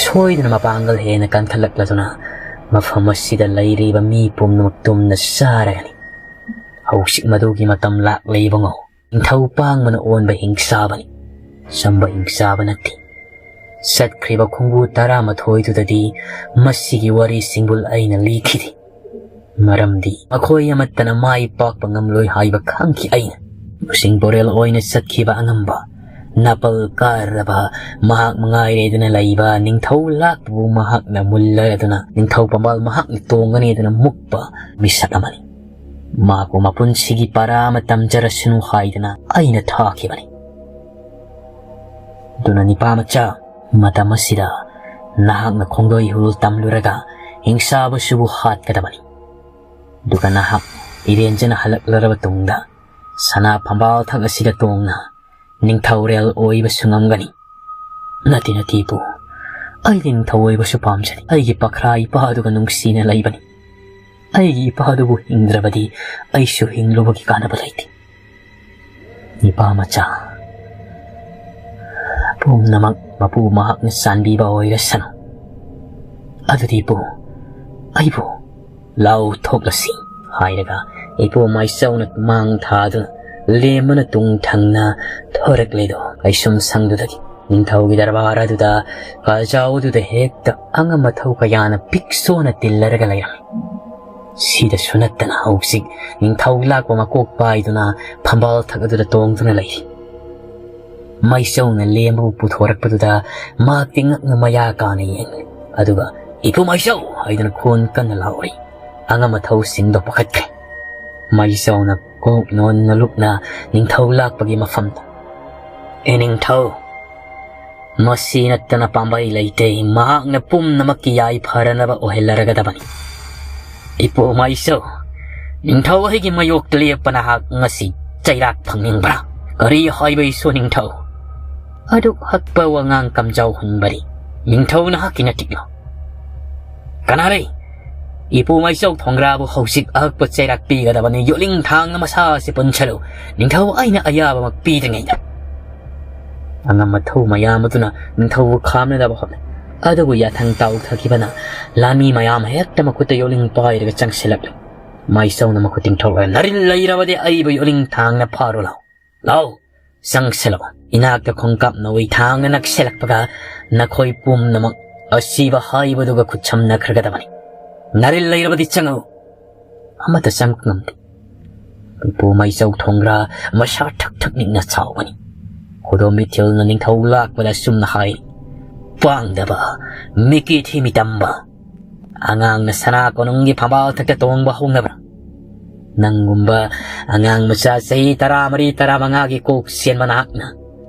ꯁꯣꯏꯗꯅ ꯃꯄꯥꯡꯒꯜ ꯍꯦꯟꯅ ꯀꯟꯈꯠꯂꯛꯂꯗꯨꯅ ꯃꯐꯝ ꯑꯁꯤꯗ ꯂꯩꯔꯤꯕ ꯃꯤ ꯄꯨꯝꯅꯃꯛ ꯇꯨꯝꯅ ꯆꯥꯔꯒꯅꯤ꯫ ꯍꯧꯖꯤꯛ ꯃꯗꯨꯒꯤ ꯃꯇꯝ ꯂꯥꯛꯂꯦ ꯏꯕꯨꯡꯉꯣ꯫ ꯅꯤꯡꯊꯧ ꯄꯥꯡꯕꯅ ꯑꯣꯟꯕ ꯍꯤꯡꯆꯥꯕꯅꯤ, ꯆꯝꯕ ꯍꯤꯡꯆꯥꯕ ꯅꯠꯇꯦ꯫ ꯆꯠꯈ꯭ꯔꯤꯕ ꯈꯣꯡꯕꯨ ꯇꯔꯥꯃꯥꯊꯣꯏꯗꯨꯗꯗꯤ ꯃꯁꯤꯒꯤ ꯋꯥꯔꯤ ꯁꯤꯡꯕꯨꯜ ꯑꯩꯅ ꯂꯤꯈꯤꯗꯦ꯫ ꯃꯔꯝꯗꯤ ꯃꯈꯣꯏ ꯑꯃꯠꯇꯅ ꯃꯥꯏ ꯄꯥꯛꯄ ꯉꯝꯂꯣꯏ ꯍꯥꯏꯕ ꯈꯪꯈꯤ ꯑꯩꯅ꯫ ꯂꯨꯆꯤꯡ ꯄꯣꯔꯦꯜ ꯑꯣꯏꯅ ꯆꯠꯈꯤꯕ ꯑꯉꯝꯕ, ꯅꯥꯄꯜ ꯀꯥꯔꯕ, ꯃꯍꯥꯛ ꯃꯉꯥꯏꯔꯦꯗꯅ ꯂꯩꯕ ꯅꯤꯡꯊꯧ ꯂꯥꯛꯄꯕꯨ ꯃꯍꯥꯛꯅ ꯃꯨꯜꯂꯗꯨꯅ ꯅꯤꯡꯊꯧ ꯄꯝꯕꯥꯜ ꯃꯍꯥꯛꯅ ꯇꯣꯡꯒꯅꯤꯗꯅ ꯃꯨꯛꯄ ꯃꯤꯁꯛ ꯑꯃꯅꯤ꯫ ꯃꯍꯥꯛꯄꯨ ꯃꯄꯨꯟꯁꯤꯒꯤ ꯄꯔꯥ ꯑꯃ ꯇꯝꯖꯔꯁꯅꯨ ꯍꯥꯏꯗꯅ ꯑꯩꯅ ꯊꯥꯈꯤꯕꯅꯤ꯫ ꯑꯗꯨꯅ ꯅꯤꯄꯥ ꯃꯆꯥ, ꯃꯇꯝ ꯑꯁꯤꯗ ꯅꯍꯥꯛꯅ ꯈꯣꯡꯗꯣꯏ ꯍꯨꯜ ꯇꯝꯂꯨꯔꯒ ꯍꯤꯡꯁꯥꯕꯁꯤꯕꯨ ꯍꯥꯠꯀꯗꯕꯅꯤ꯫ ꯑꯗꯨꯒ ꯅꯍꯥꯛ ꯏꯔꯦꯟꯖꯅ ꯍꯜꯂꯛꯂꯔꯕ ꯇꯨꯡꯗ ꯁꯅꯥ ꯐꯝꯕꯥꯜ ꯊꯛ ꯑꯁꯤꯗ ꯇꯣꯡꯅ ꯅꯤꯡꯊꯧꯔꯦꯜ ꯑꯣꯏꯕꯁꯨ ꯉꯝꯒꯅꯤ꯫ ꯅꯠꯇꯦ, ꯅꯠꯇꯦ, ꯏꯄꯨ꯫ ꯑꯩꯗꯤ ꯅꯤꯡꯊꯧ ꯑꯣꯏꯕꯁꯨ ꯄꯥꯝꯖꯗꯦ꯫ ꯑꯩꯒꯤ ꯄꯈ꯭ꯔꯥ ꯏꯄꯥꯗꯨꯒ ꯅꯨꯡꯁꯤꯅ ꯂꯩꯕꯅꯤ꯫ ꯑꯩꯒꯤ ꯏꯄꯥꯗꯨꯕꯨ ꯍꯤꯡꯗ꯭ꯔꯕꯗꯤ ꯑꯩꯁꯨ ꯍꯤꯡꯂꯨꯕꯒꯤ ꯀꯥꯟꯅꯕ ꯂꯩꯇꯦ꯫ ꯏꯄꯥ ꯃꯆꯥ, ꯄꯨꯝꯅꯃꯛ ꯃꯄꯨ ꯃꯍꯥꯛꯅ ꯆꯥꯟꯕꯤꯕ ꯑꯣꯏꯔꯁꯅꯨ꯫ ꯑꯗꯨꯗꯤ ꯏꯄꯨ, ꯑꯩꯕꯨ ꯂꯥꯎ ꯊꯣꯛꯂꯁꯤ ꯍꯥꯏꯔꯒ ꯏꯄꯨ ꯃꯥꯏꯆꯧꯅ ꯃꯥꯡ ꯊꯥꯗꯨꯅ ꯂꯦꯝꯕꯅ ꯇꯨꯡ ꯊꯪꯅ ꯊꯣꯔꯛꯂꯦꯗꯣ꯫ ꯂꯩꯁꯨꯝ ꯁꯪꯗꯨꯗꯒꯤ ꯅꯤꯡꯊꯧꯒꯤ ꯗꯔꯕꯥꯔ ꯑꯗꯨꯗ ꯀꯥꯖꯥꯎꯗꯨꯗ ꯍꯦꯛꯇ ꯑꯉꯝ ꯑꯊꯧ ꯀꯌꯥꯅ ꯄꯤꯛꯁꯣꯅ ꯇꯤꯜꯂꯔꯒ ꯂꯩꯔꯝꯃꯤ꯫ ꯁꯤꯗꯁꯨ ꯅꯠꯇꯅ ꯍꯧꯖꯤꯛ ꯅꯤꯡꯊꯧ ꯂꯥꯛꯄ ꯃꯀꯣꯛ ꯄꯥꯏꯗꯨꯅ ꯐꯝꯕꯥꯜ ꯊꯛ ꯑꯗꯨꯗ ꯇꯣꯡꯗꯨꯅ ꯂꯩꯔꯤ꯫ ꯃꯥꯏꯆꯧꯅ ꯂꯦꯝꯕꯕꯨ ꯄꯨꯊꯣꯔꯛꯄꯗꯨꯗ ꯃꯍꯥꯛꯇꯤ ꯉꯛꯅ ꯃꯌꯥ ꯀꯥꯅ ꯌꯦꯡꯂꯤ꯫ ꯑꯗꯨꯒ "ꯏꯄꯨ ꯃꯥꯏꯆꯧ!" ꯍꯥꯏꯗꯨꯅ ꯈꯣꯟ ꯀꯟꯅ ꯂꯥꯎꯔꯤ꯫ ꯑꯉꯝ ꯑꯊꯧꯁꯤꯡꯗꯣ ꯄꯥꯈꯠꯈ꯭ꯔꯦ꯫ ꯃꯥꯏꯆꯧꯅ ꯀꯣꯛ ꯅꯣꯟꯅ ꯂꯨꯞꯅ ꯅꯤꯡꯊꯧ ꯂꯥꯛꯄꯒꯤ ꯃꯐꯝꯗ, "ꯑꯦ ꯅꯤꯡꯊꯧ, ꯃꯁꯤ ꯅꯠꯇꯅ ꯄꯥꯝꯕꯩ ꯂꯩꯇꯦ꯫ ꯃꯍꯥꯛꯅ ꯄꯨꯝꯅꯃꯛꯀꯤ ꯌꯥꯏꯐꯔꯅꯕ ꯑꯣꯏꯍꯜꯂꯔꯒꯗꯕꯅꯤ꯫ ꯏꯄꯨ ꯃꯥꯏꯆꯧ, ꯅꯤꯡꯊꯧ ꯑꯩꯒꯤ ꯃꯥꯌꯣꯛꯇ ꯂꯦꯞꯄ ꯅꯍꯥꯛ ꯉꯁꯤ ꯆꯩꯔꯥꯛ ꯐꯪꯅꯤꯡꯕ꯭ꯔꯥ? ꯀꯔꯤ ꯍꯥꯏꯕ ꯏꯁꯣ ꯅꯤꯡꯊꯧ? ꯑꯗꯨꯛ ꯍꯛꯄ ꯋꯥꯉꯥꯡ ꯀꯝꯖꯥꯎ ꯍꯨꯟꯕꯗꯤ ꯅꯤꯡꯊꯧ ꯅꯍꯥꯛꯀꯤ ꯅꯇꯤꯛꯂꯣ? ꯀꯅꯥ ꯂꯩ? ꯏꯄꯨ ꯃꯥꯏꯆꯧ ꯊꯣꯡꯒ꯭ꯔꯥꯕꯨ ꯍꯧꯖꯤꯛ ꯑꯍꯛꯄ ꯆꯩꯔꯥꯛ ꯄꯤꯒꯗꯕꯅꯤ꯫ ꯌꯣꯠꯂꯤꯡ ꯊꯥꯡꯅ ꯃꯁꯥ ꯑꯁꯤ ꯄꯨꯟꯁꯤꯜꯂꯨ꯫ ꯅꯤꯡꯊꯧ ꯑꯩꯅ ꯑꯌꯥꯕꯃꯛ ꯄꯤꯗ꯭ꯔꯤꯉꯩꯗ꯫ ꯑꯉꯝ ꯑꯊꯧ ꯃꯌꯥꯝ ꯑꯗꯨꯅ ꯅꯤꯡꯊꯧꯕꯨ ꯈꯥꯝꯅꯅꯕ ꯍꯣꯠꯅꯩ꯫ ꯑꯗꯨꯕꯨ ꯌꯥꯊꯪ ꯇꯥꯎꯊꯈꯤꯕꯅ ꯂꯥꯟꯃꯤ ꯃꯌꯥꯝ ꯍꯦꯛꯇ ꯃꯈꯨꯠꯇ ꯌꯣꯠꯂꯤꯡ ꯄꯥꯏꯔꯒ ꯆꯪꯁꯤꯜꯂꯛꯂꯤ꯫ ꯃꯥꯏꯆꯧꯅ ꯃꯈꯨꯠ ꯇꯤꯡꯊꯣꯛꯂꯒ, "ꯅꯔꯤꯜ ꯂꯩꯔꯕꯗꯤ ꯑꯩꯕꯨ ꯌꯣꯠꯂꯤꯡ ꯊꯥꯡꯅ ꯐꯥꯔꯨ ꯂꯥꯎ꯫ ꯂꯥꯎ, ꯆꯪꯁꯤꯜꯂꯛꯎ꯫ ꯏꯅꯥꯛꯇ ꯈꯣꯡꯀꯥꯞ ꯅꯧꯔꯤ ꯊꯥꯡꯅ ꯅꯛꯁꯤꯜꯂꯛꯄꯒ ꯅꯈꯣꯏ ꯄꯨꯝꯅꯃꯛ ꯑꯁꯤꯕ ꯍꯥꯏꯕꯗꯨꯒ ꯈꯨꯠꯁꯝꯅꯈ꯭ꯔꯒꯗꯕꯅꯤ꯫ ꯅꯔꯤꯜ ꯂꯩꯔꯕꯗꯤ ꯆꯪꯉꯛꯎ꯫" ꯑꯃꯠꯇ ꯆꯪꯕ ꯉꯝꯗꯦ꯫ ꯏꯄꯨ ꯃꯥꯏꯆꯧ ꯊꯣꯡꯒ꯭ꯔꯥ ꯃꯁꯥ ꯊꯛ ꯊꯛ ꯅꯤꯛꯅ ꯁꯥꯎꯒꯅꯤ꯫ ꯈꯨꯗꯣꯝꯕꯤ ꯊꯤꯜꯅ ꯅꯤꯡꯊꯧ ꯂꯥꯛꯄꯗ ꯑꯁꯨꯝꯅ ꯍꯥꯏ, "ꯄꯥꯡꯗꯕ, ꯃꯤꯀꯤ ꯊꯤꯃꯤ ꯇꯝꯕ, ꯑꯉꯥꯡꯅ ꯁꯅꯥ ꯀꯣꯅꯨꯡꯒꯤ ꯐꯝꯕꯥꯜ ꯊꯛꯇ ꯇꯣꯡꯕ ꯍꯧꯅꯕ꯭ꯔꯥ? ꯅꯪꯒꯨꯝꯕ ꯑꯉꯥꯡ ꯃꯆꯥ ꯆꯍꯤ ꯇꯔꯥꯃꯔꯤ, ꯇꯔꯥꯃꯉꯥꯒꯤ ꯀꯣꯛ ꯆꯦꯟꯕ ꯅꯍꯥꯛꯅ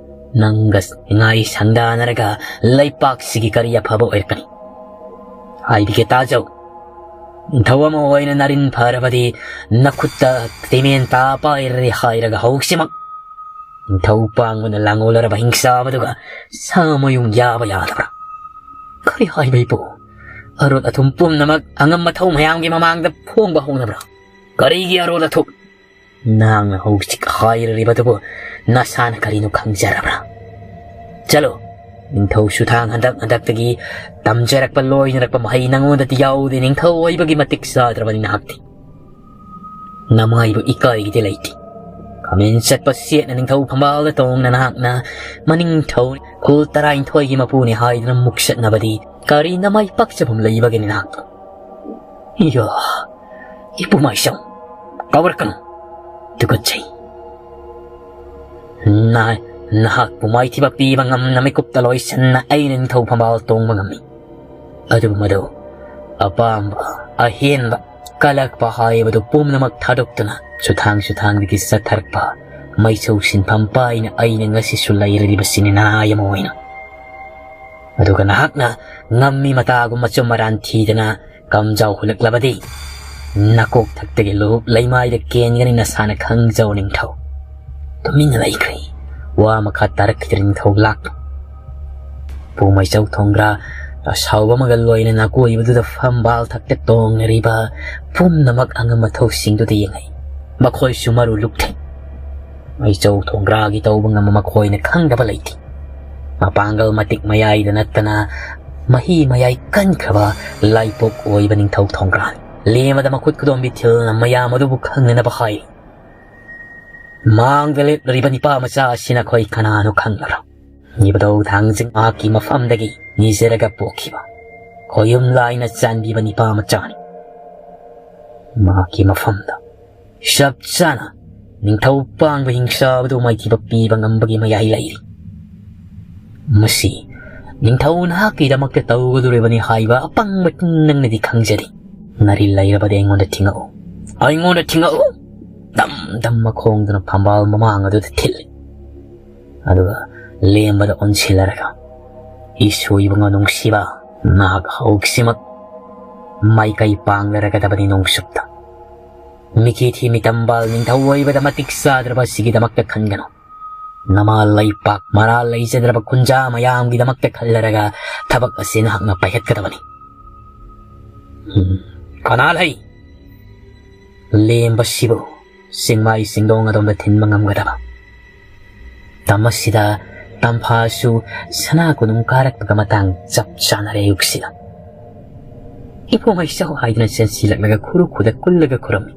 ꯅꯪꯒ ꯅꯤꯡꯉꯥꯏ ꯁꯪꯗꯥꯅꯔꯒ ꯂꯩꯄꯥꯛꯁꯤꯒꯤ ꯀꯔꯤ ꯑꯐꯕ ꯑꯣꯏꯔꯛꯀꯅꯤ? ꯍꯥꯏꯕꯤꯒꯦ ꯇꯥꯖꯧ꯫ ꯅꯤꯡꯊꯧ ꯑꯃ ꯑꯣꯏꯅ ꯅꯔꯤꯟ ꯐꯔꯕꯗꯤ ꯅꯈꯨꯠꯇ ꯇꯤꯃꯦꯟ ꯇꯥ ꯄꯥꯏꯔꯦ ꯍꯥꯏꯔꯒ ꯍꯧꯖꯤꯛꯃꯛ ꯅꯤꯡꯊꯧ ꯄꯥꯡꯕꯅ ꯂꯥꯡꯑꯣꯜꯂꯔꯕ ꯍꯤꯡꯆꯥꯕꯗꯨꯒ ꯁꯥ ꯃꯌꯨꯡ ꯌꯥꯕ ꯌꯥꯗꯕ꯭ꯔꯥ? ꯀꯔꯤ ꯍꯥꯏꯕ ꯏꯄꯨ? ꯑꯔꯣꯠ ꯑꯊꯨꯝ ꯄꯨꯝꯅꯃꯛ ꯑꯉꯝ ꯑꯊꯧ ꯃꯌꯥꯝꯒꯤ ꯃꯃꯥꯡꯗ ꯐꯣꯡꯕ ꯍꯧꯅꯕ꯭ꯔꯥ? ꯀꯔꯤꯒꯤ ꯑꯔꯣꯠ ꯑꯊꯨꯝ? ꯅꯍꯥꯛꯅ ꯍꯧꯖꯤꯛ ꯍꯥꯏꯔꯤꯕꯗꯨꯕꯨ ꯅꯁꯥꯅ ꯀꯔꯤꯅꯣ ꯈꯪꯖꯔꯕ꯭ꯔꯥ? ꯆꯠꯂꯣ, ꯅꯤꯡꯊꯧ ꯁꯨꯊꯥꯡ ꯍꯟꯗꯛ ꯍꯟꯗꯛꯇꯒꯤ ꯇꯝꯖꯔꯛꯄ ꯂꯣꯏꯅꯔꯛꯄ ꯃꯍꯩ ꯅꯉꯣꯟꯗꯗꯤ ꯌꯥꯎꯗꯦ꯫ ꯅꯤꯡꯊꯧ ꯑꯣꯏꯕꯒꯤ ꯃꯇꯤꯛ ꯆꯥꯗ꯭ꯔꯕꯅꯤ ꯅꯍꯥꯛꯇꯤ꯫ ꯅꯃꯥꯏꯕꯨ ꯏꯀꯥꯏꯒꯤꯗꯤ ꯂꯩꯇꯦ꯫ ꯈꯥꯃꯦꯟ ꯆꯠꯄ ꯁꯦꯠꯅ ꯅꯤꯡꯊꯧ ꯐꯝꯕꯥꯜꯗ ꯇꯣꯡꯅ ꯅꯍꯥꯛꯅ ꯃꯅꯤꯡꯊꯧ ꯈꯨꯜ ꯇꯔꯥꯅꯤꯊꯣꯏꯒꯤ ꯃꯄꯨꯅꯤ ꯍꯥꯏꯗꯨꯅ ꯃꯨꯛꯆꯠꯅꯕꯗꯤ ꯀꯔꯤ ꯅꯃꯥꯏ ꯄꯥꯛꯆꯐꯝ ꯂꯩꯕꯒꯦ ꯅꯍꯥꯛꯄꯨ? ꯏꯌꯣ, ꯏꯄꯨ ꯃꯥꯏꯁꯣ, ꯀꯧꯔꯛꯀꯅꯨ꯫ ꯇꯨꯀꯠꯆꯩ꯫ ꯅꯍꯥꯛ, ꯅꯍꯥꯛꯄꯨ ꯃꯥꯏꯊꯤꯕ ꯄꯤꯕ ꯉꯝꯅ ꯃꯤꯀꯨꯞꯇ ꯂꯣꯏꯁꯟꯅ ꯑꯩꯅ ꯅꯤꯡꯊꯧ ꯐꯝꯕꯥꯜ ꯇꯣꯡꯕ ꯉꯝꯃꯤ꯫ ꯑꯗꯨꯕꯨ ꯃꯗꯨ ꯑꯄꯥꯝꯕ, ꯑꯍꯦꯟꯕ, ꯀꯜꯂꯛꯄ ꯍꯥꯏꯕꯗꯨ ꯄꯨꯝꯅꯃꯛ ꯊꯥꯗꯣꯛꯇꯨꯅ ꯁꯨꯊꯥꯡ ꯁꯨꯊꯥꯡꯗꯒꯤ ꯆꯠꯊꯔꯛꯄ ꯃꯩꯁꯧ ꯁꯤꯟꯐꯝ ꯄꯥꯏꯅ ꯑꯩꯅ ꯉꯁꯤꯁꯨ ꯂꯩꯔꯤꯕꯁꯤꯅꯤ ꯅꯅꯥꯏ ꯑꯃ ꯑꯣꯏꯅ꯫ ꯑꯗꯨꯒ ꯅꯍꯥꯛꯅ ꯉꯝꯃꯤ ꯃꯇꯥꯒꯨꯝ ꯃꯆꯨꯝ ꯃꯔꯥꯟ ꯊꯤꯗꯅ ꯀꯝꯖꯥꯎ ꯍꯨꯜꯂꯛꯂꯕꯗꯤ ꯅꯀꯣꯛ ꯊꯛꯇꯒꯤ ꯂꯨꯍꯨꯞ ꯂꯩꯃꯥꯏꯗ ꯀꯦꯟꯒꯅꯤ ꯅꯁꯥꯅ ꯈꯪꯖꯧ ꯅꯤꯡꯊꯧ꯫ ꯇꯨꯃꯤꯟꯅ ꯂꯩꯈ꯭ꯔꯦ꯫ ꯋꯥ ꯃꯈꯥ ꯇꯥꯔꯛꯈꯤꯗ꯭ꯔꯦ ꯅꯤꯡꯊꯧ ꯂꯥꯛ꯫ ꯄꯨꯃꯩꯆꯧ ꯊꯣꯡꯒ꯭ꯔꯥ ꯑꯁꯥꯎꯕ ꯑꯃꯒ ꯂꯣꯏꯅꯅ ꯑꯀꯣꯏꯕꯗꯨꯗ ꯐꯝꯕꯥꯜ ꯊꯛꯇ ꯇꯣꯡꯅꯔꯤꯕ ꯄꯨꯝꯅꯃꯛ ꯑꯉꯝ ꯑꯊꯧꯁꯤꯡꯗꯨꯗ ꯌꯦꯡꯉꯛꯏ꯫ ꯃꯈꯣꯏꯁꯨ ꯃꯔꯨ ꯂꯨꯛꯊꯩ꯫ ꯃꯩꯆꯧ ꯊꯣꯡꯒ꯭ꯔꯥꯒꯤ ꯇꯧꯕ ꯉꯝꯕ ꯃꯈꯣꯏꯅ ꯈꯪꯗꯕ ꯂꯩꯇꯦ꯫ ꯃꯄꯥꯡꯒꯜ ꯃꯇꯤꯛ ꯃꯌꯥꯏꯗ ꯅꯠꯇꯅ ꯃꯍꯤ ꯃꯌꯥꯏ ꯀꯟꯈ꯭ꯔꯕ ꯂꯥꯏꯄꯣꯛ ꯑꯣꯏꯕ ꯅꯤꯡꯊꯧ ꯊꯣꯡꯒ꯭ꯔꯥꯅꯤ꯫ ꯂꯦꯝꯕꯗ ꯃꯈꯨꯠ ꯈꯨꯗꯣꯝꯕꯤ ꯊꯤꯜꯅ ꯃꯌꯥꯝ ꯑꯗꯨꯕꯨ ꯈꯪꯅꯅꯕ ꯍꯥꯏ꯫ ꯃꯥꯡꯗ ꯂꯦꯞꯂꯤꯕ ꯅꯤꯄꯥ ꯃꯆꯥ ꯑꯁꯤ ꯅꯈꯣꯏ ꯀꯅꯥꯅꯣ ꯈꯪꯂꯔꯣ? ꯏꯕꯨꯙꯧ ꯊꯥꯡꯖꯤꯡ ꯃꯍꯥꯛꯀꯤ ꯃꯐꯝꯗꯒꯤ ꯅꯤꯖꯔꯒ ꯄꯣꯛꯈꯤꯕ ꯈꯣꯌꯨꯝ ꯂꯥꯏꯅ ꯆꯥꯟꯕꯤꯕ ꯅꯤꯄꯥ ꯃꯆꯥꯅꯤ꯫ ꯃꯍꯥꯛꯀꯤ ꯃꯐꯝꯗ ꯆꯞ ꯆꯥꯅ ꯅꯤꯡꯊꯧ ꯄꯥꯡꯕ ꯍꯤꯡꯆꯥꯕꯗꯨ ꯃꯥꯏꯊꯤꯕ ꯄꯤꯕ ꯉꯝꯕꯒꯤ ꯃꯌꯥꯏ ꯂꯩꯔꯤ꯫ ꯃꯁꯤ ꯅꯤꯡꯊꯧ ꯅꯍꯥꯛꯀꯤꯗꯃꯛꯇ ꯇꯧꯒꯗꯧꯔꯤꯕꯅꯤ ꯍꯥꯏꯕ ꯑꯄꯪꯕ ꯅꯪꯅꯗꯤ ꯈꯪꯖꯔꯤ꯫ ꯅꯔꯤ ꯂꯩꯔꯕꯗꯤ ꯑꯩꯉꯣꯟꯗ ꯊꯤꯡꯉꯛꯎ꯫ ꯑꯩꯉꯣꯟꯗ ꯊꯤꯡꯉꯛꯎ꯫ ꯗꯝ ꯗꯝ ꯃꯈꯣꯡꯗꯨꯅ ꯐꯝꯕꯥꯜ ꯃꯃꯥꯡ ꯑꯗꯨꯗ ꯊꯤꯜꯂꯤ꯫ ꯑꯗꯨꯒ ꯂꯦꯝꯕꯗ ꯑꯣꯟꯁꯤꯜꯂꯔꯒ, "ꯏꯁꯨ ꯏꯕꯨꯡꯉꯣ ꯅꯨꯡꯁꯤꯕ, ꯅꯍꯥꯛ ꯍꯧꯖꯤꯛꯃꯛ ꯃꯥꯏꯀꯩ ꯄꯥꯡꯂꯔꯒꯗꯕꯅꯤ ꯅꯣꯡꯆꯨꯞꯇ꯫ ꯃꯤꯀꯤ ꯊꯤ ꯃꯤꯇꯝꯕꯥꯜ ꯅꯤꯡꯊꯧ ꯑꯣꯏꯕꯗ ꯃꯇꯤꯛ ꯆꯥꯗ꯭ꯔꯕ ꯑꯁꯤꯒꯤꯗꯃꯛꯇ ꯈꯟꯒꯅꯨ꯫ ꯅꯃꯥ ꯂꯩꯄꯥꯛ ꯃꯔꯥꯜ ꯂꯩꯖꯗ꯭ꯔꯕ ꯈꯨꯟꯖꯥ ꯃꯌꯥꯝꯒꯤꯗꯃꯛꯇ ꯈꯜꯂꯔꯒ ꯊꯕꯛ ꯑꯁꯤ ꯅꯍꯥꯛꯅ ꯄꯥꯏꯈꯠꯀꯗꯕꯅꯤ꯫ ꯎꯝ, ꯀꯅꯥ ꯂꯩ? ꯂꯦꯝꯕꯁꯤꯕꯨ ꯆꯤꯡꯃꯥꯏ ꯆꯤꯡꯗꯣꯡ ꯑꯗꯣꯝꯗ ꯊꯤꯟꯕ ꯉꯝꯒꯗꯕ? ꯇꯝ ꯑꯁꯤꯗ ꯇꯝꯐꯥꯁꯨ ꯁꯅꯥ ꯀꯣꯅꯨꯡ ꯀꯥꯔꯛꯄꯒ ꯃꯇꯥꯡ ꯆꯞ ꯆꯥꯅꯔꯦ ꯑꯌꯨꯛꯁꯤꯗ꯫ ꯏꯄꯨ ꯃꯩꯁꯥꯎ ꯍꯥꯏꯗꯨꯅ ꯆꯦꯟꯁꯤꯜꯂꯛꯂꯒ ꯈꯨꯔꯨ ꯈꯨꯗ ꯀꯨꯜꯂꯒ ꯈꯨꯔꯝꯃꯤ꯫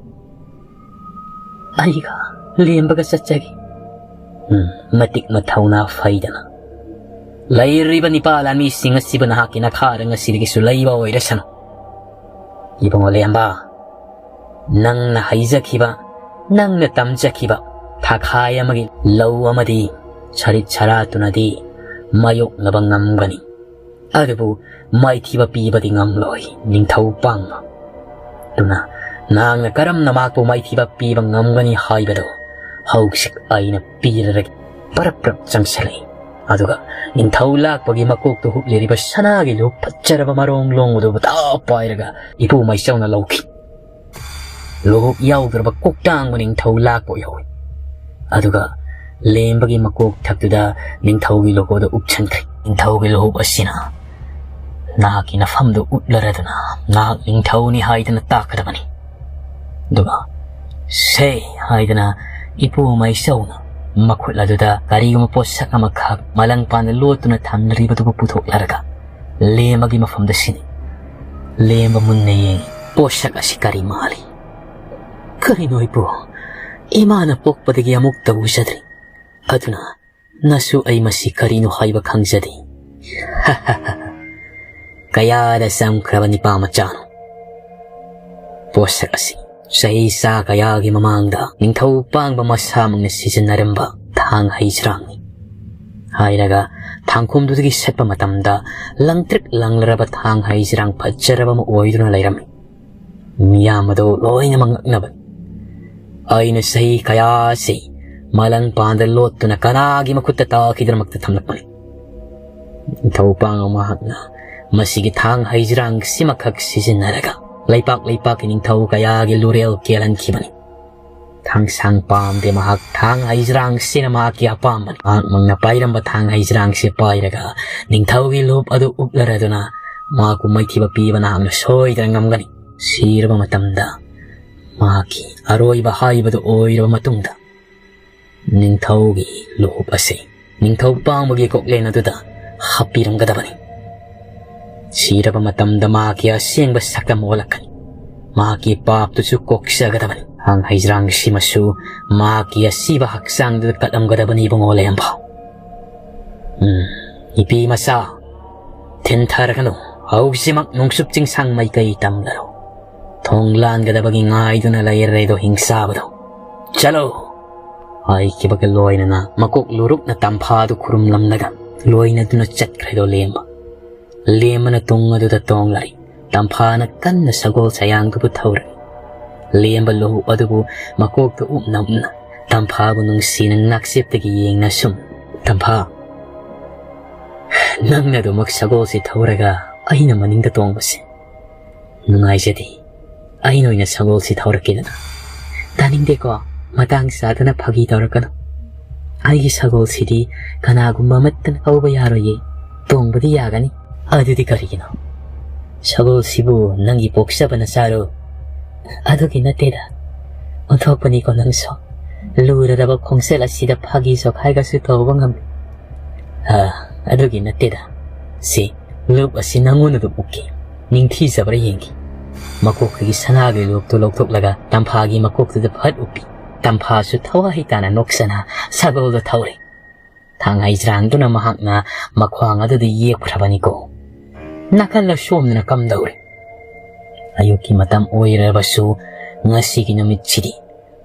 ꯑꯩꯒ ꯂꯦꯝꯕꯒ ꯆꯠꯆꯒꯦ꯫ ꯎꯝ, ꯃꯇꯤꯛ ꯃꯊꯧꯅꯥ ꯐꯩꯗꯅ꯫ ꯂꯩꯔꯤꯕ ꯅꯤꯄꯥ ꯂꯥꯟꯃꯤꯁꯤꯡ ꯑꯁꯤꯕꯨ ꯅꯍꯥꯛꯀꯤ ꯅꯈꯥꯗ ꯉꯁꯤꯗꯒꯤꯁꯨ ꯂꯩꯕ ꯑꯣꯏꯔꯁꯅꯨ꯫ ꯏꯕꯨꯡꯉꯣ ꯂꯦꯝꯕ, ꯅꯪꯅ ꯍꯩꯖꯈꯤꯕ, ꯅꯪꯅ ꯇꯝꯖꯈꯤꯕ ꯊꯥꯈꯥꯏ ꯑꯃꯒꯤ ꯂꯧ ꯑꯃꯗꯤ ꯁꯔꯤꯠ ꯁꯔꯥꯠꯇꯨꯅꯗꯤ ꯃꯥꯌꯣꯛꯅꯕ ꯉꯝꯒꯅꯤ꯫ ꯑꯗꯨꯕꯨ ꯃꯥꯏꯊꯤꯕ ꯄꯤꯕꯗꯤ ꯉꯝꯂꯣꯏ, ꯅꯤꯡꯊꯧ ꯄꯥꯡꯕ꯫ ꯑꯗꯨꯅ ꯅꯍꯥꯛꯅ ꯀꯔꯝꯅ ꯃꯍꯥꯛꯄꯨ ꯃꯥꯏꯊꯤꯕ ꯄꯤꯕ ꯉꯝꯒꯅꯤ ꯍꯥꯏꯕꯗꯨ ꯍꯧꯖꯤꯛ ꯑꯩꯅ ꯄꯤꯔꯔꯒꯦ꯫ ꯄꯔꯞ ꯄꯔꯞ ꯆꯪꯁꯤꯜꯂꯛꯏ꯫ ꯑꯗꯨꯒ ꯅꯤꯡꯊꯧ ꯂꯥꯛꯄꯒꯤ ꯃꯀꯣꯛꯇ ꯍꯨꯞꯂꯤꯔꯤꯕ ꯁꯅꯥꯒꯤ ꯂꯨ ꯐꯖꯔꯕ ꯃꯔꯣꯡ ꯂꯣꯡ ꯑꯗꯨ ꯇꯥ ꯄꯥꯏꯔꯒ ꯏꯄꯨ ꯃꯩꯆꯧꯅ ꯂꯧꯈꯤ꯫ ꯂꯨꯍꯨꯞ ꯌꯥꯎꯗ꯭ꯔꯕ ꯀꯣꯛꯇꯥꯡꯕ ꯅꯤꯡꯊꯧ ꯂꯥꯛꯄ ꯌꯥꯎꯏ꯫ ꯑꯗꯨꯒ ꯂꯦꯝꯕꯒꯤ ꯃꯀꯣꯛ ꯊꯛꯇꯨꯗ ꯅꯤꯡꯊꯧꯒꯤ ꯂꯣꯒꯣꯗ ꯎꯞꯁꯟꯈ꯭ꯔꯦ꯫ ꯅꯤꯡꯊꯧꯒꯤ ꯂꯨꯍꯨꯞ ꯑꯁꯤꯅ ꯅꯍꯥꯛꯀꯤ ꯅꯐꯝꯗꯨ ꯎꯠꯂꯔꯗꯨꯅ ꯅꯍꯥꯛ ꯅꯤꯡꯊꯧꯅꯤ ꯍꯥꯏꯗꯅ ꯇꯥꯛꯀꯗꯕꯅꯤ꯫ ꯑꯗꯨꯒ "ꯁꯦ" ꯍꯥꯏꯗꯅ ꯏꯄꯨ ꯃꯩꯆꯧꯅ ꯃꯈꯨꯠ ꯑꯗꯨꯗ ꯀꯔꯤꯒꯨꯝꯕ ꯄꯣꯠꯁꯛ ꯑꯃꯈꯛ ꯃꯂꯪꯄꯥꯟꯗ ꯂꯣꯠꯇꯨꯅ ꯊꯝꯂꯤꯕꯗꯨꯕꯨ ꯄꯨꯊꯣꯛꯂꯔꯒ ꯂꯦꯝꯕꯒꯤ ꯃꯐꯝꯗ ꯁꯤꯟꯅꯩ꯫ ꯂꯦꯝꯕ ꯃꯨꯟꯅ ꯌꯦꯡꯉꯤ꯫ ꯄꯣꯠꯁꯛ ꯑꯁꯤ ꯀꯔꯤ ꯃꯥꯜꯂꯤ? "ꯀꯔꯤꯅꯣ ꯏꯄꯨ? ꯏꯃꯥꯅ ꯄꯣꯛꯄꯗꯒꯤ ꯑꯃꯨꯛꯇ ꯎꯖꯗ꯭ꯔꯤ꯫ ꯑꯗꯨꯅ ꯅꯁꯨ ꯑꯩ ꯃꯁꯤ ꯀꯔꯤꯅꯣ ꯍꯥꯏꯕ ꯈꯪꯖꯗꯦ꯫" "ꯀꯌꯥꯗ ꯆꯪꯈ꯭ꯔꯕ ꯅꯤꯄꯥ ꯃꯆꯥꯅꯣ?" "ꯄꯣꯠꯁꯛ ꯑꯁꯤ ꯆꯍꯤ ꯆꯥ ꯀꯌꯥꯒꯤ ꯃꯃꯥꯡꯗ ꯅꯤꯡꯊꯧ ꯄꯥꯡꯕ ꯃꯁꯥꯃꯛꯅ ꯁꯤꯖꯤꯟꯅꯔꯝꯕ ꯊꯥꯡ ꯍꯩꯖ꯭ꯔꯥꯡꯅꯤ" ꯍꯥꯏꯔꯒ ꯊꯥꯡꯈꯨꯝꯗꯨꯗꯒꯤ ꯁꯠꯄ ꯃꯇꯝꯗ ꯂꯪꯇ꯭ꯔꯤꯛ ꯂꯪꯂꯔꯕ ꯊꯥꯡ ꯍꯩꯖ꯭ꯔꯥꯡ ꯐꯖꯔꯕ ꯑꯃ ꯑꯣꯏꯗꯨꯅ ꯂꯩꯔꯝꯃꯤ꯫ ꯃꯤꯌꯥꯝ ꯑꯗꯨ ꯂꯣꯏꯅꯃꯛ ꯉꯛꯅꯕꯅꯤ꯫ "ꯑꯩꯅ ꯆꯍꯤ ꯀꯌꯥꯁꯤ ꯃꯂꯪꯄꯥꯟꯗ ꯂꯣꯠꯇꯨꯅ ꯀꯅꯥꯒꯤ ꯃꯈꯨꯠꯇ ꯇꯥꯈꯤꯗꯅꯃꯛꯇ ꯊꯝꯂꯛꯄꯅꯤ꯫ ꯅꯤꯡꯊꯧ ꯄꯥꯡꯕ ꯃꯍꯥꯛꯅ ꯃꯁꯤꯒꯤ ꯊꯥꯡ ꯍꯩꯖ꯭ꯔꯥꯡꯁꯤꯃꯈꯛ ꯁꯤꯖꯤꯟꯅꯔꯒ ꯂꯩꯄꯥꯛ ꯂꯩꯄꯥꯛꯀꯤ ꯅꯤꯡꯊꯧ ꯀꯌꯥꯒꯤ ꯂꯨꯔꯦꯜ ꯀꯦꯜꯍꯟꯈꯤꯕꯅꯤ꯫ ꯊꯥꯡꯁꯥꯡ ꯄꯥꯝꯗꯦ ꯃꯍꯥꯛ꯫ ꯊꯥꯡ ꯍꯩꯖ꯭ꯔꯥꯡꯁꯤꯅ ꯃꯍꯥꯛꯀꯤ ꯑꯄꯥꯝꯕꯅꯤ꯫ ꯃꯍꯥꯛꯃꯛꯅ ꯄꯥꯏꯔꯝꯕ ꯊꯥꯡ ꯍꯩꯖ꯭ꯔꯥꯡꯁꯤ ꯄꯥꯏꯔꯒ ꯅꯤꯡꯊꯧꯒꯤ ꯂꯨꯞ ꯑꯗꯨ ꯎꯞꯂꯔꯗꯨꯅ ꯃꯍꯥꯛꯄꯨ ꯃꯥꯏꯊꯤꯕ ꯄꯤꯕ ꯅꯍꯥꯛꯅ ꯁꯣꯏꯗꯅ ꯉꯝꯒꯅꯤ꯫ ꯁꯤꯔꯕ ꯃꯇꯝꯗ ꯃꯍꯥꯛꯀꯤ ꯑꯔꯣꯏꯕ ꯍꯥꯏꯕꯗꯨ ꯑꯣꯏꯔꯕ ꯃꯇꯨꯡꯗ ꯅꯤꯡꯊꯧꯒꯤ ꯂꯨꯍꯨꯞ ꯑꯁꯤ ꯅꯤꯡꯊꯧ ꯄꯥꯡꯕꯒꯤ ꯀꯣꯛꯂꯦꯟ ꯑꯗꯨꯗ ꯍꯥꯞꯄꯤꯔꯝꯒꯗꯕꯅꯤ꯫ ꯁꯤꯔꯕ ꯃꯇꯝꯗ ꯃꯍꯥꯛꯀꯤ ꯑꯁꯦꯡꯕ ꯁꯛꯇꯝ ꯑꯣꯜꯂꯛꯀꯅꯤ꯫ ꯃꯍꯥꯛꯀꯤ ꯄꯥꯞꯇꯨꯁꯨ ꯀꯣꯛꯆꯒꯗꯕꯅꯤ꯫ ꯊꯥꯡ ꯍꯩꯖ꯭ꯔꯥꯡꯁꯤꯃꯁꯨ ꯃꯍꯥꯛꯀꯤ ꯑꯁꯤꯕ ꯍꯛꯆꯥꯡꯗꯨꯗ ꯀꯠꯂꯝꯒꯗꯕꯅꯤ, ꯏꯕꯨꯡꯉꯣ ꯂꯩꯔꯝꯕ꯫ ꯎꯝ, ꯏꯄꯤ ꯃꯆꯥ, ꯊꯤꯟꯊꯔꯒꯅꯨ꯫ ꯍꯧꯖꯤꯛꯃꯛ ꯅꯣꯡꯆꯨꯞ ꯆꯤꯡꯁꯥꯡ ꯃꯥꯏꯀꯩ ꯇꯝꯂꯔꯣ꯫ ꯊꯣꯡ ꯂꯥꯟꯒꯗꯕꯒꯤ ꯉꯥꯏꯗꯨꯅ ꯂꯩꯔꯦꯗꯣ ꯍꯤꯡꯆꯥꯕꯗꯣ꯫ ꯆꯠꯂꯣ! ꯍꯥꯏꯈꯤꯕꯒ ꯂꯣꯏꯅꯅ ꯃꯀꯣꯛ ꯂꯨꯔꯨꯛꯅ ꯇꯝꯐꯥꯗꯨ ꯈꯨꯔꯨꯝꯂꯝꯂꯒ ꯂꯣꯏꯅꯗꯨꯅ ꯆꯠꯈ꯭ꯔꯦꯗꯣ ꯂꯦꯝꯕ꯫ ꯂꯦꯝꯕꯅ ꯇꯨꯡ ꯑꯗꯨꯗ ꯇꯣꯡꯂꯔꯤ꯫ ꯇꯝꯐꯥꯅ ꯀꯟꯅ ꯁꯒꯣꯜ ꯁꯌꯥꯡꯗꯨꯕꯨ ꯊꯧꯔꯤ꯫ ꯂꯦꯝꯕ ꯂꯨꯍꯨꯞ ꯑꯗꯨꯕꯨ ꯃꯀꯣꯛꯇ ꯎꯞꯅ ꯎꯞꯅ ꯇꯝꯐꯥꯕꯨ ꯅꯨꯡꯁꯤꯅ ꯅꯥꯛꯆꯦꯞꯇꯒꯤ ꯌꯦꯡꯅ ꯁꯨꯝ, "ꯇꯝꯐꯥ, ꯅꯪꯅ ꯑꯗꯨꯃꯛ ꯁꯒꯣꯜꯁꯤ ꯊꯧꯔꯒ ꯑꯩꯅ ꯃꯅꯤꯡꯗ ꯇꯣꯡꯕꯁꯦ ꯅꯨꯡꯉꯥꯏꯖꯗꯦ꯫ ꯑꯩꯅ ꯑꯣꯏꯅ ꯁꯒꯣꯜꯁꯤ ꯊꯧꯔꯛꯀꯦꯗꯅ꯫" "ꯇꯥꯅꯤꯡꯗꯦꯀꯣ, ꯃꯇꯥꯡ ꯆꯥꯗꯅ ꯐꯥꯒꯤ ꯇꯧꯔꯛꯀꯅꯨ꯫ ꯑꯩꯒꯤ ꯁꯒꯣꯜꯁꯤꯗꯤ ꯀꯅꯥꯒꯨꯝꯕ ꯑꯃꯠꯇꯅ ꯊꯧꯕ ꯌꯥꯔꯣꯏꯌꯦ꯫ ꯇꯣꯡꯕꯗꯤ ꯌꯥꯒꯅꯤ꯫" "ꯑꯗꯨꯗꯤ ꯀꯔꯤꯒꯤꯅꯣ? ꯁꯒꯣꯜꯁꯤꯕꯨ ꯅꯪꯒꯤ ꯄꯣꯛꯆꯕꯅ ꯆꯥꯔꯣ?" "ꯑꯗꯨꯒꯤ ꯅꯠꯇꯦꯗ꯫ ꯑꯣꯟꯊꯣꯛꯄꯅꯤꯀꯣ ꯅꯪꯁꯨ꯫ ꯂꯨꯔꯔꯕ ꯈꯣꯡꯆꯠ ꯑꯁꯤꯗ ꯐꯥꯒꯤ ꯖꯣꯈꯥꯏꯒꯁꯨ ꯇꯧꯕ ꯉꯝꯃꯤ꯫" "ꯑ, ꯑꯗꯨꯒꯤ ꯅꯠꯇꯦꯗ꯫ ꯁꯤ, ꯂꯨꯞ ꯑꯁꯤ ꯅꯪꯉꯣꯟꯗ ꯑꯗꯨꯝ ꯎꯞꯀꯦ꯫ ꯅꯤꯡꯊꯤꯖꯕ꯭ꯔꯥ ꯌꯦꯡꯒꯦ꯫" ꯃꯀꯣꯛꯇꯒꯤ ꯁꯅꯥꯒꯤ ꯂꯨꯞꯇꯨ ꯂꯧꯊꯣꯛꯂꯒ ꯇꯝꯐꯥꯒꯤ ꯃꯀꯣꯛꯇꯨꯗ ꯐꯠ ꯎꯞꯄꯤ꯫ ꯇꯝꯐꯥꯁꯨ ꯊꯋꯥꯏ ꯇꯥꯅ ꯅꯣꯛꯆꯅ ꯁꯒꯣꯜꯗ ꯊꯧꯔꯦ꯫ ꯊꯥꯡ ꯍꯩꯖ꯭ꯔꯥꯡꯗꯨꯅ ꯃꯍꯥꯛꯅ ꯃꯈ꯭ꯋꯥꯡ ꯑꯗꯨꯗ ꯌꯦꯞꯈ꯭ꯔꯕꯅꯤꯀꯣ꯫ ꯅꯥꯀꯜ ꯑꯁꯣꯝꯗꯅ ꯀꯝꯗꯧꯔꯤ? ꯑꯌꯨꯛꯀꯤ ꯃꯇꯝ ꯑꯣꯏꯔꯕꯁꯨ ꯉꯁꯤꯒꯤ ꯅꯨꯃꯤꯠꯁꯤꯗꯤ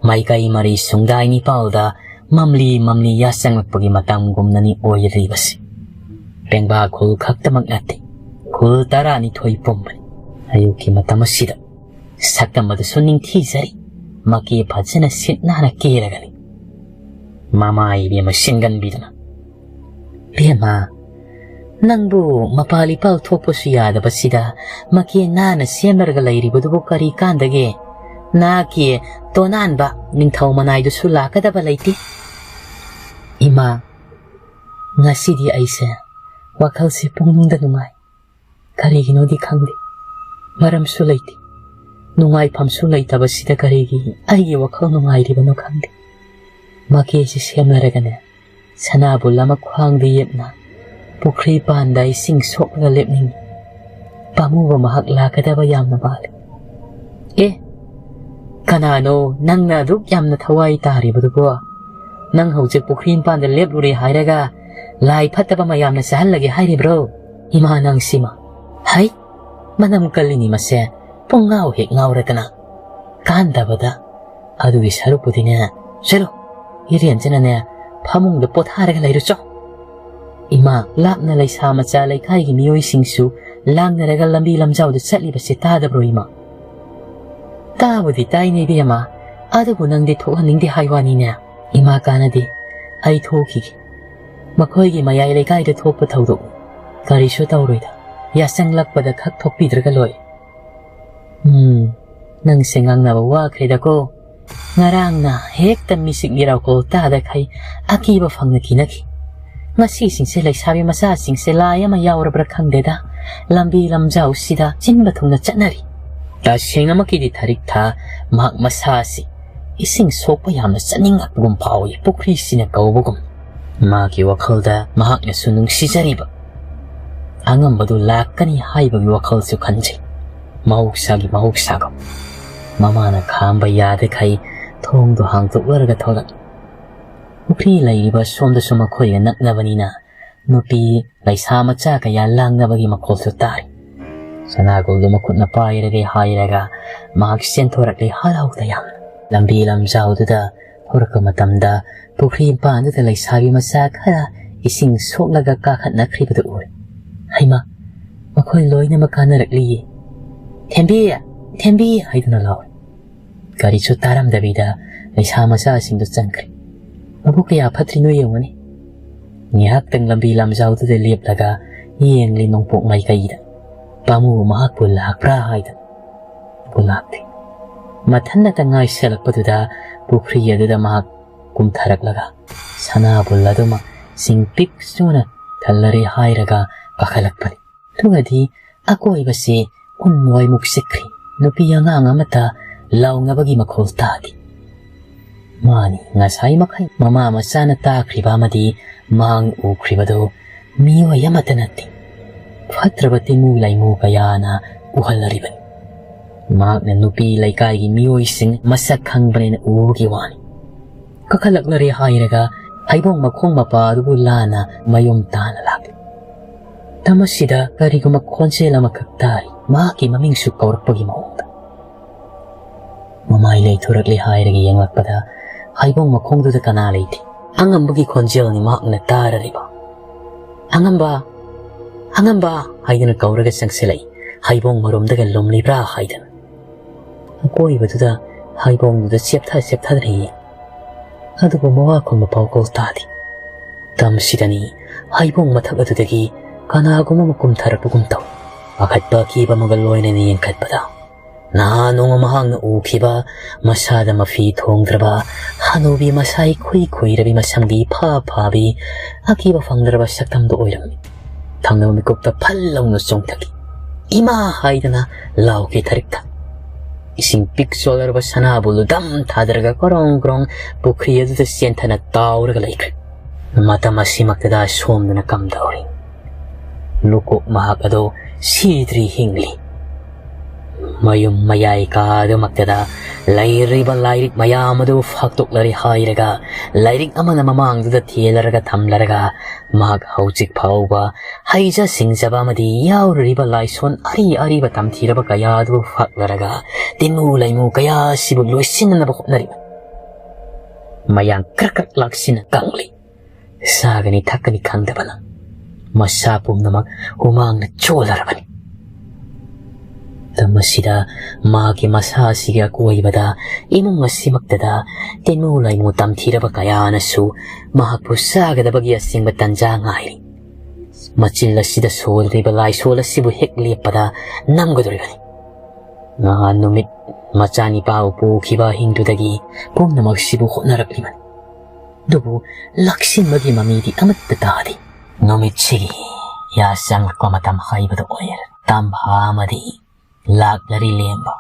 ꯃꯥꯏꯀꯩ ꯃꯔꯤ ꯁꯨꯡꯗꯥꯏ ꯅꯤꯄꯥꯜꯗ ꯃꯝꯂꯤ ꯃꯝꯂꯤ ꯌꯥꯆꯪꯂꯛꯄꯒꯤ ꯃꯇꯝꯒꯨꯝꯅꯅꯤ ꯑꯣꯏꯔꯤꯕꯁꯤ꯫ ꯄꯦꯡꯕꯥ ꯈꯨꯜ ꯈꯛꯇꯃꯛ ꯅꯠꯇꯦ, ꯈꯨꯜ ꯇꯔꯥꯅꯤꯊꯣꯏ ꯄꯨꯝꯕꯅꯤ꯫ ꯑꯌꯨꯛꯀꯤ ꯃꯇꯝ ꯑꯁꯤꯗ ꯁꯛꯇꯝ ꯑꯗꯨꯁꯨ ꯅꯤꯡꯊꯤꯖꯔꯤ꯫ ꯃꯀꯦ ꯐꯖꯅ ꯁꯤꯠ ꯅꯥꯟꯅ ꯀꯦꯔꯒꯅꯤ꯫ ꯃꯃꯥ ꯏꯕꯦꯝꯃ ꯁꯤꯟꯒꯟꯕꯤꯗꯨꯅ, "ꯏꯕꯦꯝꯃ, ꯅꯪꯕꯨ ꯃꯄꯥꯜ ꯏꯄꯥꯜ ꯊꯣꯛꯄꯁꯨ ꯌꯥꯗꯕꯁꯤꯗ ꯃꯀꯦ ꯅꯥꯟꯅ ꯁꯦꯝꯅꯔꯒ ꯂꯩꯔꯤꯕꯗꯨꯕꯨ ꯀꯔꯤ ꯀꯥꯟꯗꯒꯦ? ꯅꯍꯥꯛꯀꯤ ꯇꯣꯅꯥꯟꯕ ꯅꯤꯡꯊꯧ ꯃꯅꯥꯏꯗꯨꯁꯨ ꯂꯥꯛꯀꯗꯕ ꯂꯩꯇꯦ꯫ ꯏꯃꯥ, ꯉꯁꯤꯗꯤ ꯑꯩꯁꯦ ꯋꯥꯈꯜꯁꯦ ꯄꯨꯛꯅꯤꯡꯗ ꯅꯨꯡꯉꯥꯏ꯫ ꯀꯔꯤꯒꯤꯅꯣꯗꯤ ꯈꯪꯗꯦ, ꯃꯔꯝꯁꯨ ꯂꯩꯇꯦ꯫ ꯅꯨꯡꯉꯥꯏꯐꯝꯁꯨ ꯂꯩꯇꯕꯁꯤꯗ ꯀꯔꯤꯒꯤ ꯑꯩꯒꯤ ꯋꯥꯈꯜ ꯅꯨꯡꯉꯥꯏꯔꯤꯕꯅꯣ ꯈꯪꯗꯦ꯫ ꯃꯀꯦꯁꯤ ꯁꯦꯝꯅꯔꯒꯅꯦ, ꯁꯅꯥꯕꯨꯜ ꯑꯃ ꯈ꯭ꯋꯥꯡꯗ ꯌꯦꯞꯅ ꯄꯨꯈ꯭ꯔꯤ ꯄꯥꯟꯗ ꯏꯁꯤꯡ ꯁꯣꯛꯂꯒ ꯂꯦꯞꯅꯤꯡꯏ꯫ ꯄꯥꯝꯃꯨꯕ ꯃꯍꯥꯛ ꯂꯥꯛꯀꯗꯕ ꯌꯥꯝꯅ ꯃꯥꯜꯂꯤ꯫ ꯑꯦ, ꯀꯅꯥꯅꯣ ꯅꯪꯅ ꯑꯗꯨꯛ ꯌꯥꯝꯅ ꯊꯋꯥꯏ ꯇꯥꯔꯤꯕꯗꯨꯕꯣ? ꯅꯪ ꯍꯧꯖꯤꯛ ꯄꯨꯈ꯭ꯔꯤ ꯃꯄꯥꯟꯗ ꯂꯦꯞꯂꯨꯔꯦ ꯍꯥꯏꯔꯒ ꯂꯥꯏ ꯐꯠꯇꯕ ꯃꯌꯥꯝꯅ ꯆꯥꯍꯜꯂꯒꯦ ꯍꯥꯏꯔꯤꯕ꯭ꯔꯣ? ꯏꯃꯥ, ꯅꯪ ꯁꯤꯃ꯫ ꯍꯩ, ꯃꯅꯝ ꯀꯜꯂꯤꯅꯤ ꯃꯁꯦ, ꯄꯨꯡꯉꯥꯎ ꯍꯦꯛ ꯉꯥꯎꯔꯗꯅ꯫ ꯀꯥꯟꯗꯕꯗ꯫ ꯑꯗꯨꯒꯤ ꯁꯔꯨꯛꯄꯨꯗꯤꯅꯦ, ꯆꯠꯂꯣ, ꯏꯔꯦꯟꯖꯅꯅꯦ, ꯐꯃꯨꯡꯗ ꯄꯣꯊꯥꯔꯒ ꯂꯩꯔꯨꯆꯣ꯫ ꯏꯃꯥ, ꯂꯥꯞꯅ ꯂꯩꯁꯥ ꯃꯆꯥ ꯂꯩꯀꯥꯏꯒꯤ ꯃꯤꯑꯣꯏꯁꯤꯡꯁꯨ ꯂꯥꯡꯅꯔꯒ ꯂꯝꯕꯤ ꯂꯝꯖꯥꯎꯗ ꯆꯠꯂꯤꯕꯁꯦ ꯇꯥꯗꯕ꯭ꯔꯣ ꯏꯃꯥ? ꯇꯥꯕꯨꯗꯤ ꯇꯥꯏꯅꯦ ꯏꯕꯦꯝꯃ, ꯑꯗꯨꯕꯨ ꯅꯪꯗꯤ ꯊꯣꯛꯍꯟꯅꯤꯡꯗꯦ ꯍꯥꯏ ꯋꯥꯅꯤꯅꯦ꯫ ꯏꯃꯥ, ꯀꯥꯟꯅꯗꯦ, ꯑꯩ ꯊꯣꯛꯈꯤꯒꯦ꯫ ꯃꯈꯣꯏꯒꯤ ꯃꯌꯥꯏ ꯂꯩꯀꯥꯏꯗ ꯊꯣꯛꯄ ꯊꯧꯗꯣꯛ ꯀꯔꯤꯁꯨ ꯇꯧꯔꯣꯏꯗ, ꯌꯥꯆꯪꯂꯛꯄꯗ ꯈꯛ ꯊꯣꯛꯄꯤꯗ꯭ꯔꯒ ꯂꯣꯏꯔꯦ꯫ ꯎꯝ, ꯅꯪꯁꯦ ꯉꯥꯡꯅꯕ ꯋꯥꯈ꯭ꯔꯦꯗꯀꯣ꯫ ꯉꯔꯥꯡꯅ ꯍꯦꯛꯇ ꯃꯤꯆꯤꯛ ꯃꯤꯔꯥꯎꯈꯣꯜ ꯇꯥꯗꯈꯩ ꯑꯀꯤꯕ ꯐꯪꯅ ꯀꯤꯅꯈꯤ꯫ ꯉꯁꯤꯁꯤꯡꯁꯦ ꯂꯩꯁꯥꯕꯤ ꯃꯆꯥꯁꯤꯡꯁꯦ ꯂꯥꯏ ꯑꯃ ꯌꯥꯎꯔꯕ꯭ꯔꯥ ꯈꯪꯗꯦꯗ, ꯂꯝꯕꯤ ꯂꯝꯖꯥꯎꯁꯤꯗ ꯆꯤꯟꯕ ꯊꯨꯡꯅ ꯆꯠꯅꯔꯤ꯫ ꯇꯁꯦꯡꯅꯃꯛꯀꯤꯗꯤ ꯊꯥꯔꯤꯛ ꯊꯥ ꯃꯍꯥꯛ ꯃꯁꯥꯁꯤ ꯏꯁꯤꯡ ꯁꯣꯛꯄ ꯌꯥꯝꯅ ꯆꯠꯅꯤꯡꯂꯛꯄꯒꯨꯝ ꯐꯥꯎꯏ, ꯄꯨꯈ꯭ꯔꯤꯁꯤꯅ ꯀꯧꯕꯒꯨꯝ꯫ ꯃꯥꯒꯤ ꯋꯥꯈꯜꯗ ꯃꯍꯥꯛꯅꯁꯨ ꯅꯨꯡꯁꯤꯖꯔꯤꯕ ꯑꯉꯝꯕꯗꯨ ꯂꯥꯛꯀꯅꯤ ꯍꯥꯏꯕꯒꯤ ꯋꯥꯈꯜꯁꯨ ꯈꯟꯖꯩ꯫ ꯃꯍꯧꯁꯥꯒꯤ ꯃꯍꯧꯁꯥꯒꯨꯝ ꯃꯃꯥꯅ ꯈꯥꯝꯕ ꯌꯥꯗꯈꯩ ꯊꯣꯡꯗꯨ ꯍꯥꯡꯗꯣꯛꯂꯔꯒ ꯊꯣꯛꯂꯛꯏ꯫ ꯄꯨꯈ꯭ꯔꯤ ꯂꯩꯔꯤꯕ ꯁꯣꯝꯗꯁꯨ ꯃꯈꯣꯏꯒ ꯅꯛꯅꯕꯅꯤꯅ ꯅꯨꯄꯤ ꯂꯩꯁꯥ ꯃꯆꯥ ꯀꯌꯥ ꯂꯥꯡꯅꯕꯒꯤ ꯃꯈꯣꯜꯁꯨ ꯇꯥꯔꯤ꯫ ꯁꯅꯥꯒꯨꯜꯗꯨ ꯃꯈꯨꯠꯅ ꯄꯥꯏꯔꯒꯦ ꯍꯥꯏꯔꯒ ꯃꯍꯥꯛ ꯆꯦꯟꯊꯣꯔꯛꯂꯤ ꯍꯔꯥꯎ ꯇꯌꯥꯝꯅ꯫ ꯂꯝꯕꯤ ꯂꯝꯖꯥꯎꯗꯨꯗ ꯊꯣꯔꯛꯄ ꯃꯇꯝꯗ ꯄꯨꯈ꯭ꯔꯤ ꯃꯄꯥꯟꯗꯨꯗ ꯂꯩꯁꯥꯕꯤ ꯃꯆꯥ ꯈꯔ ꯏꯁꯤꯡ ꯁꯣꯛꯂꯒ ꯀꯥꯈꯠꯅꯈ꯭ꯔꯤꯕꯗꯨ ꯎꯔꯦ꯫ "ꯍꯩꯃꯥ, ꯃꯈꯣꯏ ꯂꯣꯏꯅꯃꯛ ꯀꯥꯅꯔꯛꯂꯤꯌꯦ꯫ ꯊꯦꯝꯕꯤ, ꯊꯦꯝꯕꯤ!" ꯍꯥꯏꯗꯨꯅ ꯂꯥꯎꯔꯦ꯫ ꯀꯔꯤꯁꯨ ꯇꯥꯔꯝꯗꯕꯤꯗ ꯂꯩꯁꯥ ꯃꯆꯥꯁꯤꯡꯗꯨ ꯆꯪꯈ꯭ꯔꯦ꯫ ꯃꯕꯨꯛ ꯀꯌꯥ ꯐꯠꯇ꯭ꯔꯤꯅꯣ ꯌꯦꯡꯉꯨꯅꯦ꯫ ꯉꯥꯏꯍꯥꯛꯇꯪ ꯂꯝꯕꯤ ꯂꯝꯖꯥꯎꯗꯨꯗ ꯂꯦꯞꯂꯒ ꯌꯦꯡꯂꯤ ꯅꯣꯡꯄꯣꯛ ꯃꯥꯏꯀꯩꯗ꯫ ꯄꯥꯃꯨ ꯃꯍꯥꯛꯄꯨ ꯂꯥꯛꯄ꯭ꯔꯥ ꯍꯥꯏꯗꯅ꯫ ꯃꯍꯥꯛꯄꯨ ꯂꯥꯛꯇꯦ꯫ ꯃꯊꯟꯅꯇ ꯉꯥꯏꯁꯜꯂꯛꯄꯗꯨꯗ ꯄꯨꯈ꯭ꯔꯤ ꯑꯗꯨꯗ ꯃꯍꯥꯛ ꯀꯨꯝꯊꯔꯛꯂꯒ ꯁꯅꯥꯕꯨꯜ ꯑꯗꯨꯃꯛ ꯁꯤꯡ ꯄꯤꯛ ꯆꯨꯅ ꯊꯜꯂꯔꯦ ꯍꯥꯏꯔꯒ ꯀꯥꯈꯠꯂꯛꯄꯅꯤ꯫ ꯑꯗꯨꯒꯗꯤ ꯑꯀꯣꯏꯕꯁꯤ ꯎꯟ ꯋꯥꯏꯃꯨꯛ ꯆꯤꯛꯈ꯭ꯔꯦ꯫ ꯅꯨꯄꯤ ꯑꯉꯥꯡ ꯑꯃꯠꯇ ꯂꯥꯎꯅꯕꯒꯤ ꯃꯈꯣꯜ ꯇꯥꯗꯦ꯫ ꯃꯥꯅꯤ ꯉꯁꯥꯏ ꯃꯈꯩ ꯃꯃꯥ ꯃꯆꯥꯅ ꯇꯥꯈ꯭ꯔꯤꯕ ꯑꯃꯗꯤ ꯃꯥꯡ ꯎꯈ꯭ꯔꯤꯕꯗꯨ ꯃꯤꯑꯣꯏ ꯑꯃꯠꯇ ꯅꯠꯇꯦ, ꯐꯠꯇ꯭ꯔꯕ ꯇꯤꯃꯨ ꯂꯩꯃꯨ ꯀꯌꯥꯅ ꯎꯍꯜꯂꯔꯤꯕꯅꯤ꯫ ꯃꯍꯥꯛꯅ ꯅꯨꯄꯤ ꯂꯩꯀꯥꯏꯒꯤ ꯃꯤꯑꯣꯏꯁꯤꯡ ꯃꯁꯛ ꯈꯪꯕꯅꯤꯅ ꯎꯕꯒꯤ ꯋꯥꯅꯤ꯫ ꯀꯥꯈꯠꯂꯛꯂꯔꯦ ꯍꯥꯏꯔꯒ ꯍꯩꯕꯣꯡ ꯃꯈꯣꯡ ꯃꯄꯥ ꯑꯗꯨꯕꯨ ꯂꯥꯟꯅ ꯃꯌꯨꯝ ꯇꯥꯅ ꯂꯥꯛꯂꯤ꯫ ꯇꯃꯁꯤꯗ ꯀꯔꯤꯒꯨꯝꯕ ꯈꯣꯟꯖꯦꯜ ꯑꯃꯈꯛ ꯇꯥꯔꯤ, ꯃꯍꯥꯛꯀꯤ ꯃꯃꯤꯡꯁꯨ ꯀꯧꯔꯛꯄꯒꯤ ꯃꯑꯣꯡꯗ꯫ ꯃꯃꯥꯏ ꯂꯩꯊꯣꯔꯛꯂꯦ ꯍꯥꯏꯔꯒ ꯌꯦꯡꯂꯛꯄꯗ ꯍꯩꯕꯣꯡ ꯃꯈꯣꯡꯗꯨꯗ ꯀꯅꯥ ꯂꯩꯇꯦ꯫ ꯑꯉꯝꯕꯒꯤ ꯈꯣꯟꯖꯦꯜꯅꯤ ꯃꯍꯥꯛꯅ ꯇꯥꯔꯔꯤꯕ꯫ "ꯑꯉꯝꯕ! ꯑꯉꯝꯕ!" ꯍꯥꯏꯗꯨꯅ ꯀꯧꯔꯒ ꯆꯪꯁꯤꯜꯂꯛꯏ, ꯍꯩꯕꯣꯡ ꯃꯔꯨꯝꯗꯒ ꯂꯨꯝꯂꯤꯕ꯭ꯔꯥ ꯍꯥꯏꯗꯅ꯫ ꯑꯀꯣꯏꯕꯗꯨꯗ ꯍꯩꯕꯣꯡꯗꯨꯗ ꯆꯦꯞꯊ ꯆꯦꯞꯊꯗꯅ ꯌꯦꯡ, ꯑꯗꯨꯕꯨ ꯃꯋꯥ ꯈꯨꯝꯕ ꯄꯥꯎꯈꯣꯜ ꯇꯥꯗꯦ꯫ ꯇꯝꯁꯤꯗꯅꯤ ꯍꯩꯕꯣꯡ ꯃꯊꯛ ꯑꯗꯨꯗꯒꯤ ꯀꯅꯥꯒꯨꯝꯕ ꯑꯃ ꯀꯨꯝꯊꯔꯛꯄꯒꯨꯝ ꯇꯧꯏ꯫ ꯄꯥꯈꯠꯄ ꯑꯀꯤꯕ ꯑꯃꯒ ꯂꯣꯏꯅꯅ ꯌꯦꯡꯈꯠꯄꯗ, ꯅꯍꯥꯟ ꯅꯣꯡꯃ ꯃꯍꯥꯛꯅ ꯎꯈꯤꯕ ꯃꯁꯥꯗ ꯃꯐꯤ ꯊꯣꯡꯗ꯭ꯔꯕ ꯍꯅꯨꯕꯤ ꯃꯁꯥ ꯏꯈꯨꯏ ꯈꯨꯏꯔꯕꯤ ꯃꯁꯝꯒꯤ ꯏꯐꯥ ꯐꯥꯕꯤ ꯑꯀꯤꯕ ꯐꯪꯗ꯭ꯔꯕ ꯁꯛꯇꯝꯗꯨ ꯑꯣꯏꯔꯝꯃꯤ꯫ ꯊꯪꯅꯕ ꯃꯤꯀꯨꯞꯇ ꯐꯜ ꯂꯥꯎꯅ ꯆꯣꯡꯊꯈꯤ꯫ "ꯏꯃꯥ!" ꯍꯥꯏꯗꯅ ꯂꯥꯎꯈꯤ ꯊꯔꯤꯛꯊ꯫ ꯏꯁꯤꯡ ꯄꯤꯛ ꯆꯣꯜꯂꯔꯕ ꯁꯅꯥꯕꯨꯜꯗꯨ ꯗꯝ ꯊꯥꯗꯔꯒ ꯀ꯭ꯔꯣꯡ ꯀ꯭ꯔꯣꯡ ꯄꯨꯈ꯭ꯔꯤ ꯑꯗꯨꯗ ꯆꯦꯟꯊꯅ ꯇꯥꯎꯔꯒ ꯂꯩꯈ꯭ꯔꯦ꯫ ꯃꯇꯝ ꯑꯁꯤꯃꯛꯇꯗ ꯁꯣꯝꯗꯅ ꯀꯝꯗꯧꯔꯤ? ꯂꯨꯀꯣꯛ ꯃꯍꯥꯛ ꯑꯗꯨ ꯁꯤꯗ꯭ꯔꯤ, ꯍꯤꯡꯂꯤ꯫ ꯃꯌꯨꯝ ꯃꯌꯥꯏ ꯀꯥꯗꯨꯃꯛꯇꯗ ꯂꯩꯔꯤꯕ ꯂꯥꯏꯔꯤꯛ ꯃꯌꯥꯝ ꯑꯗꯨ ꯐꯥꯛꯇꯣꯛꯂꯔꯦ ꯍꯥꯏꯔꯒ ꯂꯥꯏꯔꯤꯛ ꯑꯃꯅ ꯃꯃꯥꯡꯗꯨꯗ ꯊꯦꯜꯂꯔꯒ ꯊꯝꯂꯔꯒ ꯃꯍꯥꯛ ꯍꯧꯖꯤꯛ ꯐꯥꯎꯕ ꯍꯩꯖ ꯁꯤꯡꯖꯕ ꯑꯃꯗꯤ ꯌꯥꯎꯔꯤꯕ ꯂꯥꯏꯁꯣꯟ ꯑꯔꯤ ꯑꯔꯤꯕ ꯇꯝꯊꯤꯔꯕ ꯀꯌꯥ ꯑꯗꯨ ꯐꯥꯛꯂꯔꯒ ꯇꯤꯟꯃꯨ ꯂꯩꯃꯨ ꯀꯌꯥ ꯑꯁꯤꯕꯨ ꯂꯣꯏꯁꯤꯟꯅꯅꯕ ꯍꯣꯠꯅꯔꯤꯕꯅꯤ꯫ ꯃꯌꯥꯡ ꯀ꯭ꯔꯛ ꯀ꯭ꯔꯛ ꯂꯥꯛꯁꯤꯟꯅ ꯀꯪꯂꯤ꯫ ꯆꯥꯒꯅꯤ ꯊꯛꯀꯅꯤ ꯈꯪꯗꯕꯅ ꯃꯁꯥ ꯄꯨꯝꯅꯃꯛ ꯍꯨꯃꯥꯡꯅ ꯆꯣꯜꯂꯔꯕꯅꯤ꯫ ꯃꯇꯝ ꯑꯁꯤꯗ ꯃꯥꯒꯤ ꯃꯁꯥ ꯑꯁꯤꯒꯤ ꯑꯀꯣꯏꯕꯗ ꯏꯃꯨꯡ ꯑꯁꯤꯃꯛꯇꯗ ꯇꯤꯟꯃꯨ ꯂꯩꯃꯨ ꯇꯝꯊꯤꯔꯕ ꯀꯌꯥꯅꯁꯨ ꯃꯍꯥꯛꯄꯨ ꯆꯥꯒꯗꯕꯒꯤ ꯑꯁꯦꯡꯕ ꯇꯟꯖꯥ ꯉꯥꯏꯔꯤ꯫ ꯃꯆꯤꯜ ꯑꯁꯤꯗ ꯁꯣꯜꯂꯤꯕ ꯂꯥꯏꯁꯣꯜ ꯑꯁꯤꯕꯨ ꯍꯦꯛ ꯂꯦꯞꯄꯗ ꯅꯝꯒꯗꯧꯔꯤꯕꯅꯤ꯫ ꯅꯍꯥꯟ ꯅꯨꯃꯤꯠ ꯃꯆꯥꯅꯤꯄꯥꯕꯨ ꯄꯨꯈꯤꯕ ꯑꯍꯤꯡꯗꯨꯗꯒꯤ ꯄꯨꯝꯅꯃꯛꯁꯤꯕꯨ ꯍꯣꯠꯅꯔꯛꯂꯤꯕꯅꯤ꯫ ꯑꯗꯨꯕꯨ ꯂꯥꯛꯁꯤꯟꯕꯒꯤ ꯃꯃꯤꯗꯤ ꯑꯃꯠꯇ ꯇꯥꯗꯦ꯫ ꯅꯨꯃꯤꯠꯁꯤꯒꯤ ꯌꯥꯆꯪꯂꯛꯄ ꯃꯇꯝ ꯍꯥꯏꯕꯗꯨ ꯑꯣꯏꯔꯦ꯫ ꯇꯝꯐꯥ ꯑꯃꯗꯤ ꯂꯥꯛꯂꯔꯤ ꯂꯦꯝꯕ꯫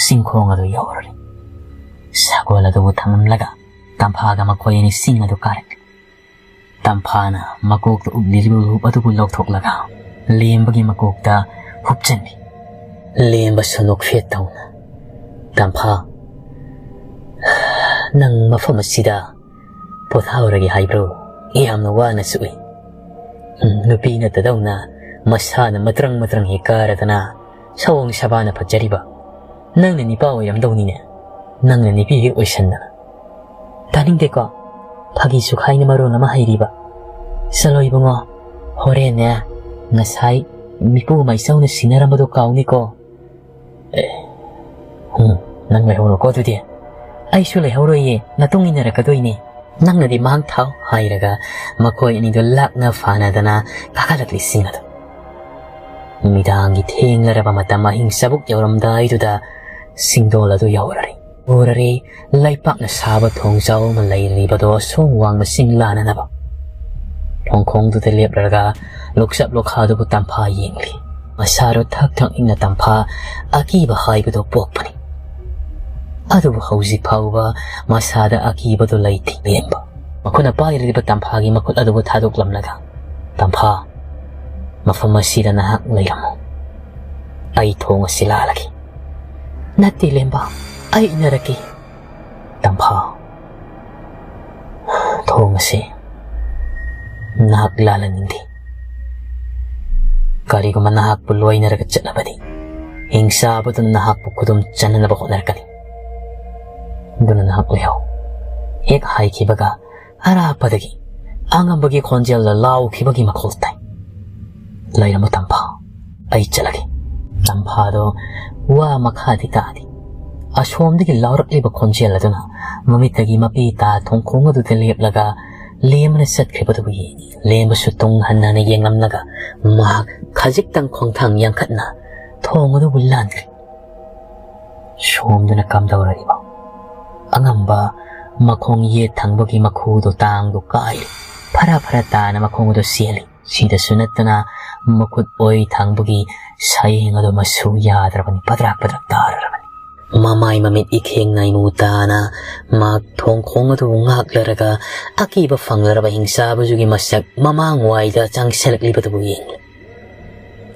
ꯆꯤꯡꯈꯣꯡ ꯑꯗꯨ ꯌꯧꯔꯔꯤ꯫ ꯁꯒꯣꯜ ꯑꯗꯨꯕꯨ ꯊꯝꯂꯝꯂꯒ ꯇꯝꯐꯥꯒ ꯃꯈꯣꯏ ꯑꯅꯤ ꯆꯤꯡ ꯑꯗꯨ ꯀꯥꯔꯛꯂꯤ꯫ ꯇꯝꯐꯥꯅ ꯃꯀꯣꯛꯇ ꯎꯞꯂꯤꯕ ꯂꯨꯞ ꯑꯗꯨꯕꯨ ꯂꯧꯊꯣꯛꯂꯒ ꯂꯦꯝꯕꯒꯤ ꯃꯀꯣꯛꯇ ꯍꯨꯞꯆꯟꯕꯤ꯫ ꯂꯦꯝꯕꯁꯨ ꯅꯣꯛꯐꯦꯠ ꯇꯧꯅ, "ꯇꯝꯐꯥ, ꯅꯪ ꯃꯐꯝ ꯑꯁꯤꯗ ꯄꯣꯊꯥꯍꯧꯔꯒꯦ ꯍꯥꯏꯕ꯭ꯔꯣ? ꯌꯥꯝꯅ ꯋꯥꯅ ꯁꯨꯏ꯫ ꯎꯝ, ꯅꯨꯄꯤ ꯅꯠꯇꯗꯧꯅ ꯃꯁꯥꯅ ꯃꯇ꯭ꯔꯪ ꯃꯇ꯭ꯔꯪ ꯍꯦꯛ ꯀꯥꯔꯗꯅ ꯁꯑꯣꯡ ꯁꯕꯥꯅ ꯐꯖꯔꯤꯕ꯫ ꯅꯪꯅ ꯅꯤꯄꯥ ꯑꯣꯏꯔꯝꯗꯧꯅꯤꯅꯦ꯫ ꯅꯪꯅ ꯅꯨꯄꯤ ꯍꯦꯛ ꯑꯣꯏꯁꯟꯗꯅ꯫ ꯇꯥꯅꯤꯡꯗꯦꯀꯣ? ꯐꯥꯒꯤ ꯁꯨꯈꯥꯏꯅ ꯃꯔꯣꯟ ꯑꯃ ꯍꯩꯔꯤꯕ꯫ ꯆꯠꯂꯣ ꯏꯕꯨꯡꯉꯣ, ꯍꯣꯔꯦꯟꯅꯦ ꯉꯁꯥꯏ ꯃꯤꯄꯨ ꯃꯥꯏꯆꯧꯅ ꯁꯤꯟꯅꯔꯝꯕꯗꯣ ꯀꯥꯎꯅꯤꯀꯣ꯫ ꯑꯦ, ꯎꯝ, ꯅꯪ ꯂꯩꯍꯧꯔꯣꯀꯣ ꯑꯗꯨꯗꯤ꯫ ꯑꯩꯁꯨ ꯂꯩꯍꯧꯔꯣꯏꯌꯦ, ꯅꯇꯨꯡ ꯏꯟꯅꯔꯛꯀꯗꯣꯏꯅꯦ꯫ ꯅꯪꯅꯗꯤ ꯃꯥꯡ ꯊꯥꯎ ꯍꯥꯏꯔꯒ ꯃꯈꯣꯏ ꯑꯅꯤꯗꯨ ꯂꯥꯛꯅ ꯐꯥꯅꯗꯅ ꯀꯥꯈꯠꯂꯛꯂꯤ ꯆꯤꯡ ꯑꯗꯨ꯫ ꯅꯨꯃꯤꯗꯥꯡꯒꯤ ꯊꯦꯡꯂꯔꯕ ꯃꯇꯝ ꯑꯍꯤꯡ ꯆꯕꯨꯛ ꯌꯧꯔꯝꯗꯥꯏꯗꯨꯗ ꯆꯤꯡꯗꯣꯜ ꯑꯗꯨ ꯌꯧꯔꯔꯦ꯫ ꯎꯔꯔꯦ, ꯂꯩꯄꯥꯛꯅ ꯁꯥꯕ ꯊꯣꯡꯖꯥꯎ ꯑꯃ ꯂꯩꯔꯤꯕꯗꯣ ꯑꯁꯣꯝ ꯋꯥꯡꯃ ꯆꯤꯡ ꯂꯥꯟꯅꯅꯕ꯫ ꯊꯣꯡꯈꯣꯡꯗꯨꯗ ꯂꯦꯞꯂꯔꯒ ꯂꯣꯛꯆꯞ ꯂꯣꯈꯥꯗꯨꯕꯨ ꯇꯝꯐꯥ ꯌꯦꯡꯂꯤ꯫ ꯃꯁꯥꯗꯣ ꯊꯛ ꯊꯛ ꯅꯤꯛꯅ ꯇꯝꯐꯥ ꯑꯀꯤꯕ ꯍꯥꯏꯕꯗꯣ ꯄꯣꯛꯄꯅꯤ꯫ ꯑꯗꯨꯕꯨ ꯍꯧꯖꯤꯛ ꯐꯥꯎꯕ ꯃꯁꯥꯗ ꯑꯀꯤꯕꯗꯨ ꯂꯩꯇꯦ꯫ ꯂꯦꯝꯕ ꯃꯈꯨꯠꯅ ꯄꯥꯏꯔꯤꯕ ꯇꯝꯐꯥꯒꯤ ꯃꯈꯨꯠ ꯑꯗꯨꯕꯨ ꯊꯥꯗꯣꯛꯂꯝꯂꯒ, "ꯇꯝꯐꯥ, ꯃꯐꯝ ꯑꯁꯤꯗ ꯅꯍꯥꯛ ꯂꯩꯔꯝꯃꯨ꯫ ꯑꯩ ꯊꯣꯡ ꯑꯁꯤ ꯂꯥꯜꯂꯒꯦ꯫" "ꯅꯠꯇꯦ ꯂꯦꯝꯕ, ꯑꯩ ꯏꯟꯅꯔꯛꯀꯦ꯫" "ꯇꯝꯐꯥ, ꯊꯣꯡ ꯑꯁꯤ ꯅꯍꯥꯛ ꯂꯥꯜꯍꯟꯅꯤꯡꯗꯦ꯫ ꯀꯔꯤꯒꯨꯝꯕ ꯅꯍꯥꯛꯄꯨ ꯂꯣꯏꯅꯔꯒ ꯆꯠꯂꯕꯗꯤ, ꯍꯤꯡꯆꯥꯕꯗꯨꯅ ꯅꯍꯥꯛꯄꯨ ꯈꯨꯗꯨꯝ ꯆꯟꯅꯅꯕ ꯍꯣꯠꯅꯔꯛꯀꯅꯤ꯫ ꯑꯗꯨꯅ ꯅꯍꯥꯛ ꯂꯩꯍꯧ꯫" ꯍꯦꯛ ꯍꯥꯏꯈꯤꯕꯒ ꯑꯔꯥꯞꯄꯗꯒꯤ ꯑꯉꯝꯕꯒꯤ ꯈꯣꯟꯖꯦꯜꯗ ꯂꯥꯎꯈꯤꯕꯒꯤ ꯃꯈꯣꯜ ꯇꯥꯏ꯫ "ꯂꯩꯔꯝꯃꯨ ꯇꯝꯐꯥ, ꯑꯩ ꯆꯠꯂꯒꯦ꯫" ꯇꯝꯐꯥꯗꯣ ꯋꯥ ꯃꯈꯥꯗꯤ ꯇꯥꯗꯦ꯫ ꯑꯁꯣꯝꯗꯒꯤ ꯂꯥꯎꯔꯛꯂꯤꯕ ꯈꯣꯟꯖꯦꯜ ꯑꯗꯨꯅ ꯃꯃꯤꯠꯇꯒꯤ ꯃꯄꯤ ꯇꯥ ꯊꯣꯡꯈꯣꯡ ꯑꯗꯨꯗ ꯂꯦꯞꯂꯒ ꯂꯦꯝꯕꯅ ꯆꯠꯈ꯭ꯔꯤꯕꯗꯨꯕꯨ ꯌꯦꯡꯉꯤ꯫ ꯂꯦꯝꯕꯁꯨ ꯇꯨꯡ ꯍꯟꯅ ꯍꯟꯅ ꯌꯦꯡꯂꯝꯂꯒ ꯃꯍꯥꯛ ꯈꯖꯤꯛꯇꯪ ꯈꯣꯡꯊꯥꯡ ꯌꯥꯡꯈꯠꯅ ꯊꯣꯡ ꯑꯗꯨꯕꯨ ꯂꯥꯟꯈ꯭ꯔꯦ꯫ ꯁꯣꯝꯗꯅ ꯀꯝꯗꯧꯔꯤꯕ? ꯑꯉꯝꯕ ꯃꯈꯣꯡ ꯌꯦꯠ ꯊꯪꯕꯒꯤ ꯃꯈꯨꯗꯣ ꯇꯥꯡꯗꯨ ꯀꯥꯏꯔꯦ꯫ ꯐꯔ ꯐꯔ ꯇꯥꯅ ꯃꯈꯣꯡ ꯑꯗꯨ ꯆꯦꯜꯂꯤ꯫ ꯁꯤꯗꯁꯨ ꯅꯠꯇꯅ ꯃꯈꯨꯠ ꯑꯣꯏ ꯊꯪꯕꯒꯤ ꯁꯌꯦꯡ ꯑꯗꯨ ꯃꯁꯨ ꯌꯥꯗ꯭ꯔꯕꯅꯤ, ꯄꯗ꯭ꯔꯥꯛ ꯄꯗ꯭ꯔꯥꯛ ꯇꯥꯔꯔꯕꯅꯤ꯫ ꯃꯃꯥꯏ ꯃꯃꯤꯠ ꯏꯈꯦꯡ ꯅꯥꯏꯃꯨ ꯇꯥꯅ ꯃꯍꯥꯛ ꯊꯣꯡ ꯈꯣꯡ ꯑꯗꯨ ꯉꯥꯛꯂꯔꯒ ꯑꯀꯤꯕ ꯐꯪꯂꯔꯕ ꯍꯤꯡꯆꯥꯕꯗꯨꯒꯤ ꯃꯁꯛ ꯃꯃꯥꯡꯋꯥꯏꯗ ꯆꯪꯁꯤꯜꯂꯛꯂꯤꯕꯗꯨꯕꯨ ꯌꯦꯡꯂꯤ꯫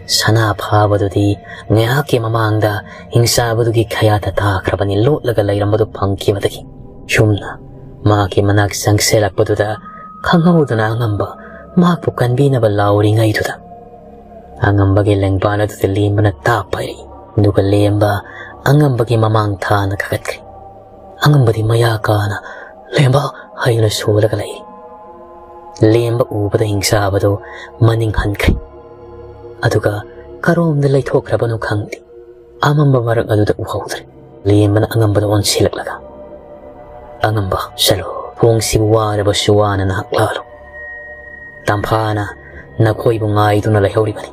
ꯁꯅꯥ ꯐꯥꯕꯗꯨꯗꯤ ꯉꯥꯏꯍꯥꯛꯀꯤ ꯃꯃꯥꯡꯗ ꯍꯤꯡꯆꯥꯕꯗꯨꯒꯤ ꯈꯌꯥꯠꯇ ꯇꯥꯈ꯭ꯔꯕꯅꯤ, ꯂꯣꯠꯂꯒ ꯂꯩꯔꯝꯕꯗꯨ ꯐꯪꯈꯤꯕꯗꯒꯤ꯫ ꯁꯨꯝꯅ ꯃꯍꯥꯛꯀꯤ ꯃꯅꯥꯛ ꯆꯪꯁꯤꯜꯂꯛꯄꯗꯨꯗ ꯈꯪꯍꯧꯗꯅ ꯑꯉꯝꯕ ꯃꯍꯥꯛꯄꯨ ꯀꯟꯕꯤꯅꯕ ꯂꯥꯎꯔꯤꯉꯩꯗꯨꯗ ꯑꯉꯝꯕꯒꯤ ꯂꯦꯡꯕꯥꯟ ꯑꯗꯨꯗ ꯂꯦꯝꯕꯅ ꯇꯥꯞ ꯄꯥꯏꯔꯛꯏ꯫ ꯑꯗꯨꯒ ꯂꯦꯝꯕ ꯑꯉꯝꯕꯒꯤ ꯃꯃꯥꯡ ꯊꯥꯅ ꯀꯥꯈꯠꯈ꯭ꯔꯦ꯫ ꯑꯉꯝꯕꯗꯤ ꯃꯌꯥ ꯀꯥꯅ "ꯂꯦꯝꯕ" ꯍꯥꯏꯗꯨꯅ ꯁꯣꯜꯂꯒ ꯂꯩꯔꯤ꯫ ꯂꯦꯝꯕ ꯎꯕꯗ ꯍꯤꯡꯆꯥꯕꯗꯨ ꯃꯅꯤꯡ ꯍꯟꯈ꯭ꯔꯦ꯫ ꯑꯗꯨꯒ ꯀꯔꯣꯝꯗ ꯂꯩꯊꯣꯛꯈ꯭ꯔꯕꯅꯣ ꯈꯪꯗꯦ꯫ ꯑꯃꯝꯕ ꯃꯔꯛ ꯑꯗꯨꯗ ꯎꯍꯧꯗ꯭ꯔꯦ꯫ ꯂꯦꯝꯕꯅ ꯑꯉꯝꯕꯗ ꯑꯣꯟꯁꯤꯜꯂꯛꯂꯒ, "ꯑꯉꯝꯕ, ꯆꯠꯂꯣ꯫ ꯊꯣꯡꯁꯤꯕꯨ ꯋꯥꯔꯕꯁꯨ ꯋꯥꯅ ꯅꯍꯥꯛ ꯂꯥꯜꯂꯨ꯫ ꯇꯝꯐꯥꯅ ꯅꯈꯣꯏꯕꯨ ꯉꯥꯏꯗꯨꯅ ꯂꯩꯍꯧꯔꯤꯕꯅꯤ꯫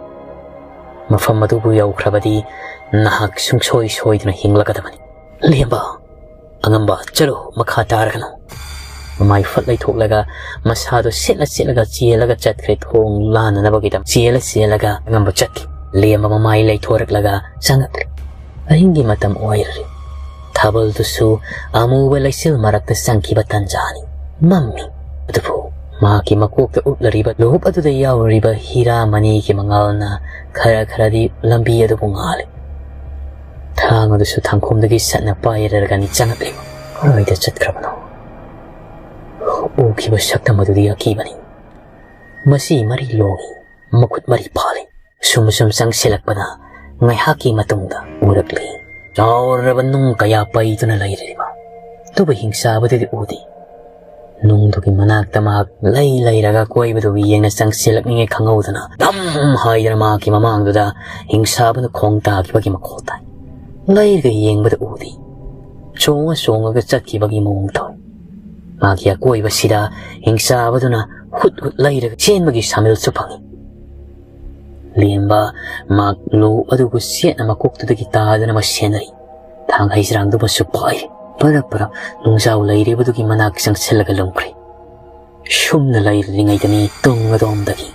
ꯃꯐꯝ ꯑꯗꯨꯕꯨ ꯌꯧꯈ꯭ꯔꯕꯗꯤ ꯅꯍꯥꯛ ꯁꯨꯡꯁꯣꯏ ꯁꯣꯏꯗꯅ ꯍꯤꯡꯂꯛꯀꯗꯕꯅꯤ꯫ ꯂꯦꯝꯕ, ꯑꯉꯝꯕ, ꯆꯠꯂꯨ, ꯃꯈꯥ ꯇꯥꯔꯒꯅꯨ꯫" ꯃꯃꯥꯏ ꯐꯠ ꯂꯩꯊꯣꯛꯂꯒ ꯃꯁꯥꯗꯣ ꯁꯦꯠꯂ ꯁꯦꯠꯂꯒ ꯆꯦꯜꯂꯒ ꯆꯠꯈ꯭ꯔꯦ꯫ ꯊꯣꯡ ꯂꯥꯟꯅꯅꯕꯒꯤꯗꯃꯛ ꯆꯦꯜꯂ ꯆꯦꯜꯂꯒ ꯑꯉꯝꯕ ꯆꯠꯈꯤ꯫ ꯂꯦꯝꯕ ꯃꯃꯥꯏ ꯂꯩꯊꯣꯔꯛꯂꯒ ꯆꯪꯉꯛꯂꯦ꯫ ꯑꯍꯤꯡꯒꯤ ꯃꯇꯝ ꯑꯣꯏꯔꯔꯦ꯫ ꯊꯥꯕꯜꯗꯨꯁꯨ ꯑꯃꯨꯕ ꯂꯩꯆꯤꯜ ꯃꯔꯛꯇ ꯆꯪꯈꯤꯕ ꯇꯟꯖꯥꯅꯤ꯫ ꯃꯝꯃꯤ꯫ ꯑꯗꯨꯕꯨ ꯃꯍꯥꯛꯀꯤ ꯃꯀꯣꯛꯇ ꯎꯞꯂꯔꯤꯕ ꯂꯨꯍꯨꯞ ꯑꯗꯨꯗ ꯌꯥꯎꯔꯤꯕ ꯍꯤꯔꯥ ꯃꯅꯤꯒꯤ ꯃꯉꯥꯜꯅ ꯈꯔ ꯈꯔꯗꯤ ꯂꯝꯕꯤ ꯑꯗꯨꯕꯨ ꯉꯥꯜꯂꯤ꯫ ꯊꯥꯡ ꯑꯗꯨꯁꯨ ꯊꯥꯡꯈꯣꯝꯗꯒꯤ ꯁꯠꯅ ꯄꯥꯏꯔꯔꯒꯅꯤ ꯆꯪꯉꯛꯂꯤꯕ꯫ ꯀꯔꯥꯏꯗ ꯆꯠꯈ꯭ꯔꯕꯅꯣ? ꯎꯈꯤꯕ ꯁꯛꯇꯝ ꯑꯗꯨꯗꯤ ꯑꯀꯤꯕꯅꯤ꯫ ꯃꯁꯤ ꯃꯔꯤ ꯂꯣꯡꯉꯤ, ꯃꯈꯨꯠ ꯃꯔꯤ ꯄꯥꯜꯂꯤ꯫ ꯁꯨꯝ ꯁꯨꯝ ꯆꯪꯁꯤꯜꯂꯛꯄꯗ ꯉꯥꯏꯍꯥꯛꯀꯤ ꯃꯇꯨꯡꯗ ꯎꯔꯛꯂꯤ꯫ ꯆꯥꯎꯔꯕ ꯅꯨꯡ ꯀꯌꯥ ꯄꯩꯗꯨꯅ ꯂꯩꯔꯤꯕ꯫ ꯑꯗꯨꯕꯨ ꯍꯤꯡꯆꯥꯕꯗꯨꯗꯤ ꯎꯗꯦ꯫ ꯅꯨꯡꯗꯨꯒꯤ ꯃꯅꯥꯛꯇ ꯃꯍꯥꯛ ꯂꯩ ꯂꯩꯔꯒ ꯀꯣꯏꯕꯗꯨꯕꯨ ꯌꯦꯡꯅ ꯆꯪꯁꯤꯜꯂꯛꯂꯤꯉꯩ ꯈꯪꯍꯧꯗꯅ ꯙꯝ ꯍꯥꯏꯗꯅ ꯃꯍꯥꯛꯀꯤ ꯃꯃꯥꯡꯗꯨꯗ ꯍꯤꯡꯆꯥꯕꯅ ꯈꯣꯡ ꯇꯥꯈꯤꯕꯒꯤ ꯃꯈꯣꯜ ꯇꯥꯏ꯫ ꯂꯩꯔꯒ ꯌꯦꯡꯕꯗ ꯎꯗꯦ꯫ ꯆꯣꯡꯉ ꯆꯣꯡꯉꯒ ꯆꯠꯈꯤꯕꯒꯤ ꯃꯑꯣꯡ ꯇꯧꯏ꯫ ꯃꯥꯒꯤ ꯑꯀꯣꯏꯕꯁꯤꯗ ꯍꯤꯡꯆꯥꯕꯗꯨꯅ ꯍꯨꯠ ꯍꯨꯠ ꯂꯩꯔꯒ ꯆꯦꯟꯕꯒꯤ ꯁꯥꯃꯤꯜꯁꯨ ꯐꯪꯏ꯫ ꯂꯦꯝꯕ ꯃꯍꯥꯛ ꯂꯨ ꯑꯗꯨꯕꯨ ꯁꯦꯠꯅ ꯃꯀꯣꯛꯇꯨꯗꯒꯤ ꯇꯥꯗꯅꯕ ꯁꯦꯟꯅꯔꯤ꯫ ꯊꯥꯡ ꯍꯩꯁ꯭ꯔꯥꯡꯗꯨꯃꯁꯨ ꯄꯥꯏ꯫ ꯄꯔꯞ ꯄꯔꯞ ꯅꯨꯡꯖꯥꯎ ꯂꯩꯔꯤꯕꯗꯨꯒꯤ ꯃꯅꯥꯛ ꯆꯪꯁꯤꯜꯂꯒ ꯂꯨꯝꯈ꯭ꯔꯦ꯫ ꯁꯨꯝꯅ ꯂꯩꯔꯤꯉꯩꯗꯅꯤ ꯇꯨꯡ ꯑꯗꯣꯝꯗꯒꯤ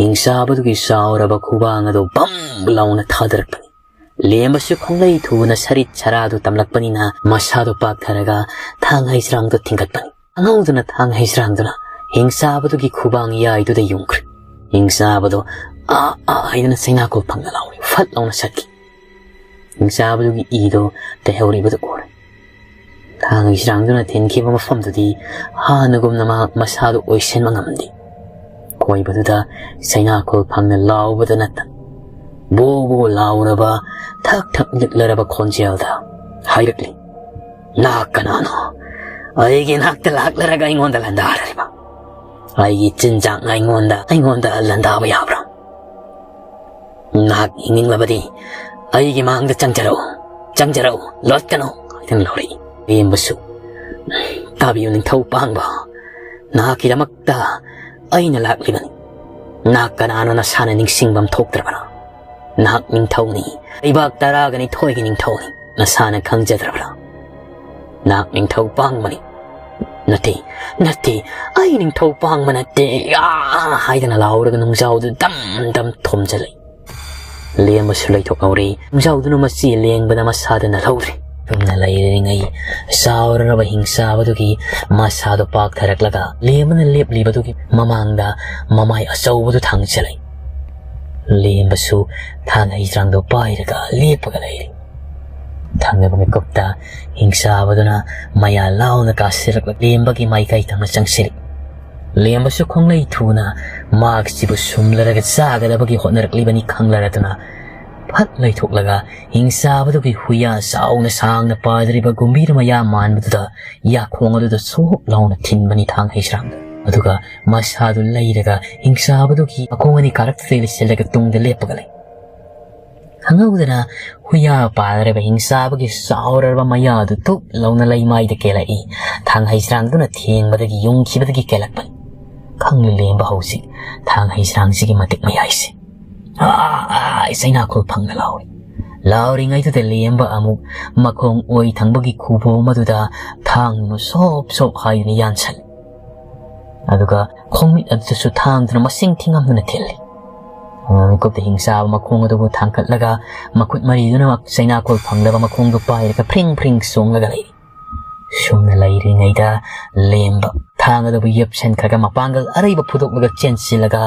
ꯍꯤꯡꯆꯥꯕꯗꯨꯒꯤ ꯆꯥꯎꯔꯕ ꯈꯨꯕꯥꯡ ꯑꯗꯨ ꯕꯝ ꯂꯥꯎꯅ ꯊꯥꯗꯔꯛꯄꯅꯤ꯫ ꯂꯦꯝꯕꯁꯨ ꯈꯣꯡꯂꯩ ꯊꯨꯅ ꯁꯔꯤꯠ ꯁꯔꯥꯗꯨ ꯇꯝꯂꯛꯄꯅꯤꯅ ꯃꯁꯥꯗꯨ ꯄꯥꯛꯊꯔꯒ ꯊꯥꯡ ꯍꯩꯁ꯭ꯔꯥꯡꯗꯨ ꯊꯤꯡꯒꯠꯄꯅꯤ꯫ ꯑꯉꯧꯗꯨꯅ ꯊꯥꯡ ꯍꯩꯁ꯭ꯔꯥꯡꯗꯨꯅ ꯍꯤꯡꯆꯥꯕꯗꯨꯒꯤ ꯈꯨꯕꯥꯡ ꯌꯥꯏꯗꯨꯗ ꯌꯨꯡꯈ꯭ꯔꯦ꯫ ꯍꯤꯡꯆꯥꯕꯗꯨ "ꯑꯥ, ꯑꯥ" ꯍꯥꯏꯗꯨꯅ ꯆꯩꯅꯥ ꯈꯨꯜꯐꯪꯅ ꯂꯥꯎꯔꯦ꯫ ꯐꯠ ꯂꯥꯎꯅ ꯁꯠꯈꯤ꯫ ꯍꯤꯡꯆꯥꯕꯗꯨꯒꯤ ꯏꯗꯨ ꯇꯩꯍꯧꯔꯤꯕꯗꯨ ꯎꯔꯦ꯫ ꯊꯥꯡ ꯍꯩꯁ꯭ꯔꯥꯡꯗꯨꯅ ꯊꯤꯟꯈꯤꯕ ꯃꯐꯝꯗꯨꯗꯤ ꯍꯥꯟꯅꯒꯨꯝꯅ ꯃꯍꯥꯛ ꯃꯁꯥꯗꯨ ꯑꯣꯏꯁꯤꯟꯕ ꯉꯝꯗꯦ꯫ ꯀꯣꯏꯕꯗꯨꯗ ꯆꯩꯅꯥ ꯈꯨꯜꯐꯪꯅ ꯂꯥꯎꯕꯗ ꯅꯠꯇꯅ ꯕꯣ ꯕꯣ ꯂꯥꯎꯔꯕ, ꯊꯛ ꯊꯛ ꯅꯤꯛꯂꯔꯕ ꯈꯣꯟꯖꯦꯜꯗ ꯍꯥꯏꯔꯛꯂꯤ, "ꯅꯍꯥꯛ ꯀꯅꯥꯅꯣ? ꯑꯩꯒꯤ ꯅꯥꯛꯇ ꯂꯥꯛꯂꯔꯒ ꯑꯩꯉꯣꯟꯗ ꯂꯥꯟꯗꯥꯔꯤꯕ? ꯑꯩꯒꯤ ꯆꯤꯟꯖꯥꯛꯅ ꯑꯩꯉꯣꯟꯗ, ꯑꯩꯉꯣꯟꯗ ꯂꯥꯟꯗꯥꯕ ꯌꯥꯕ꯭ꯔꯥ? ꯅꯍꯥꯛ ꯌꯦꯡꯅꯤꯡꯂꯕꯗꯤ ꯑꯩꯒꯤ ꯃꯥꯡꯗ ꯆꯪꯖꯔꯛꯎ, ꯆꯪꯖꯔꯛꯎ, ꯂꯣꯠꯀꯅꯨ" ꯍꯥꯏꯗꯨꯅ ꯂꯥꯎꯔꯛꯏ꯫ ꯂꯦꯝꯕꯁꯨ, "ꯇꯥꯕꯤꯌꯨ ꯅꯤꯡꯊꯧ ꯄꯥꯡꯕ, ꯅꯍꯥꯛꯀꯤꯗꯃꯛꯇ ꯑꯩꯅ ꯂꯥꯛꯂꯤꯕꯅꯤ꯫ ꯅꯍꯥꯛ ꯀꯅꯥꯅꯣ ꯅꯁꯥꯅ ꯅꯤꯡꯁꯤꯡꯕ ꯑꯃ ꯊꯣꯛꯇ꯭ꯔꯕ꯭ꯔꯥ? ꯅꯍꯥꯛ ꯅꯤꯡꯊꯧꯅꯤ, ꯂꯩꯕꯥꯛ ꯇꯔꯥꯒ ꯅꯤꯊꯣꯏꯒꯤ ꯅꯤꯡꯊꯧꯅꯤ, ꯅꯁꯥꯅ ꯈꯪꯖꯗ꯭ꯔꯕ꯭ꯔꯥ? ꯅꯍꯥꯛ ꯅꯤꯡꯊꯧ ꯄꯥꯡꯕꯅꯤ꯫ ꯅꯠꯇꯦ, ꯅꯠꯇꯦ, ꯑꯩ ꯅꯤꯡꯊꯧ ꯄꯥꯡꯕ ꯅꯠꯇꯦ, ꯑꯥ!" ꯍꯥꯏꯗꯅ ꯂꯥꯎꯔꯒ ꯅꯨꯡꯖꯥꯎꯗꯨ ꯗꯝ ꯗꯝ ꯊꯣꯝꯖꯤꯜꯂꯛꯏ꯫ ꯂꯦꯝꯕꯁꯨ ꯂꯩꯊꯣꯛꯍꯧꯔꯦ꯫ ꯅꯨꯡꯖꯥꯎꯗꯨꯅ ꯃꯆꯤ ꯂꯦꯡꯕꯗ ꯃꯁꯥꯗ ꯅꯜꯍꯧꯔꯦ꯫ ꯆꯨꯝꯅ ꯂꯩꯔꯤꯉꯩ ꯆꯥꯎꯔꯔꯕ ꯍꯤꯡꯆꯥꯕꯗꯨꯒꯤ ꯃꯁꯥꯗꯣ ꯄꯥꯛꯊꯔꯛꯂꯒ ꯂꯦꯝꯕꯅ ꯂꯦꯞꯂꯤꯕꯗꯨꯒꯤ ꯃꯃꯥꯡꯗ ꯃꯃꯥꯏ ꯑꯆꯧꯕꯗꯨ ꯊꯥꯡꯖꯤꯜꯂꯛꯏ꯫ ꯂꯦꯝꯕꯁꯨ ꯊꯥꯡ ꯍꯩꯁ꯭ꯔꯥꯡꯗꯣ ꯄꯥꯏꯔꯒ ꯂꯦꯞꯄꯒ ꯂꯩꯔꯤ꯫ ꯊꯪꯅꯕ ꯃꯤꯀꯨꯞꯇ ꯍꯤꯡꯆꯥꯕꯗꯨꯅ ꯃꯌꯥ ꯂꯥꯎꯅ ꯀꯥꯁꯤꯜꯂꯛꯂꯒ ꯂꯦꯝꯕꯒꯤ ꯃꯥꯏꯀꯩ ꯊꯪꯅ ꯆꯪꯁꯤꯜꯂꯤ꯫ ꯂꯦꯝꯕꯁꯨ ꯈꯣꯡꯂꯩ ꯊꯨꯅ ꯃꯍꯥꯛꯁꯤꯕꯨ ꯁꯨꯝꯂꯔꯒ ꯆꯥꯒꯗꯕꯒꯤ ꯍꯣꯠꯅꯔꯛꯂꯤꯕꯅꯤ ꯈꯪꯂꯔꯗꯨꯅ ꯐꯠ ꯂꯩꯊꯣꯛꯂꯒ ꯍꯤꯡꯆꯥꯕꯗꯨꯒꯤ ꯍꯨꯏꯌꯥ ꯆꯥꯎꯅ ꯁꯥꯡꯅ ꯄꯥꯗ꯭ꯔꯤꯕ ꯒꯨꯝꯕꯤꯔ ꯃꯌꯥ ꯃꯥꯟꯕꯗꯨꯗ ꯌꯥꯈꯣꯡ ꯑꯗꯨꯗ ꯁꯣꯛ ꯂꯥꯎꯅ ꯊꯤꯟꯕꯅꯤ ꯊꯥꯡ ꯍꯩꯁ꯭ꯔꯥꯡꯗ꯫ ꯑꯗꯨꯒ ꯃꯁꯥꯗꯨ ꯂꯩꯔꯒ ꯍꯤꯡꯆꯥꯕꯗꯨꯒꯤ ꯃꯈꯣꯡ ꯑꯅꯤ ꯀꯥꯔꯛꯇ ꯂꯩꯁꯤꯜꯂꯒ ꯇꯨꯡꯗ ꯂꯦꯞꯄꯒ ꯂꯩ꯫ ꯈꯪꯍꯧꯗꯅ ꯍꯨꯏꯌꯥ ꯄꯥꯗ꯭ꯔꯕ ꯍꯤꯡꯆꯥꯕꯒꯤ ꯆꯥꯎꯔꯕ ꯃꯌꯥꯗꯨ ꯇꯨꯞ ꯂꯧꯅ ꯂꯩꯃꯥꯏꯗ ꯀꯦꯜꯂꯛꯏ꯫ ꯊꯥꯡ ꯍꯩꯁ꯭ꯔꯥꯡꯗꯨꯅ ꯊꯦꯡꯕꯗꯒꯤ ꯌꯨꯡꯈꯤꯕꯗꯒꯤ ꯀꯦꯜꯂꯛꯄꯅꯤ꯫ ꯈꯪꯂꯦ ꯂꯦꯝꯕ ꯍꯧꯖꯤꯛ ꯊꯥꯡ ꯍꯩꯁ꯭ꯔꯥꯡꯁꯤꯒꯤ ꯃꯇꯤꯛ ꯃꯌꯥꯏꯁꯦ꯫ "ꯑꯥ, ꯑꯥ!" ꯆꯩꯅꯥꯈꯣꯜ ꯐꯪꯅ ꯂꯥꯎꯏ꯫ ꯂꯥꯎꯔꯤꯉꯩꯗꯨꯗ ꯂꯦꯝꯕ ꯑꯃꯨꯛ ꯃꯈꯣꯡ ꯑꯣꯏ ꯊꯪꯕꯒꯤ ꯈꯨꯕꯣꯝ ꯑꯗꯨꯗ ꯊꯥꯡꯅ ꯁꯣꯞ ꯁꯣꯞ ꯍꯥꯏꯗꯨꯅ ꯌꯥꯟꯁꯜꯂꯤ꯫ ꯑꯗꯨꯒ ꯈꯣꯡꯃꯤꯠ ꯑꯗꯨꯗꯁꯨ ꯊꯥꯡꯗꯨꯅ ꯃꯁꯤꯡ ꯊꯤꯉꯝꯗꯨꯅ ꯊꯤꯜꯂꯤ꯫ ꯃꯤꯀꯨꯞꯇ ꯍꯤꯡꯆꯥꯕ ꯃꯈꯣꯡ ꯑꯗꯨꯕꯨ ꯊꯥꯡꯒꯠꯂꯒ ꯃꯈꯨꯠ ꯃꯔꯤꯗꯨꯅ ꯆꯩꯅꯥꯀꯣꯜ ꯐꯪꯂꯕ ꯃꯈꯣꯡꯗꯨ ꯄꯥꯏꯔꯒ ꯐ꯭ꯔꯤꯡ ꯐ꯭ꯔꯤꯡ ꯆꯣꯡꯂꯒ ꯂꯩꯔꯤ꯫ ꯁꯨꯝꯅ ꯂꯩꯔꯤꯉꯩꯗ ꯂꯦꯝꯕ ꯊꯥꯡ ꯑꯗꯨꯕꯨ ꯌꯦꯞꯁꯟꯈ꯭ꯔꯒ ꯃꯄꯥꯡꯒꯜ ꯑꯔꯩꯕ ꯐꯨꯗꯣꯛꯂꯒ ꯆꯦꯟꯁꯤꯜꯂꯒ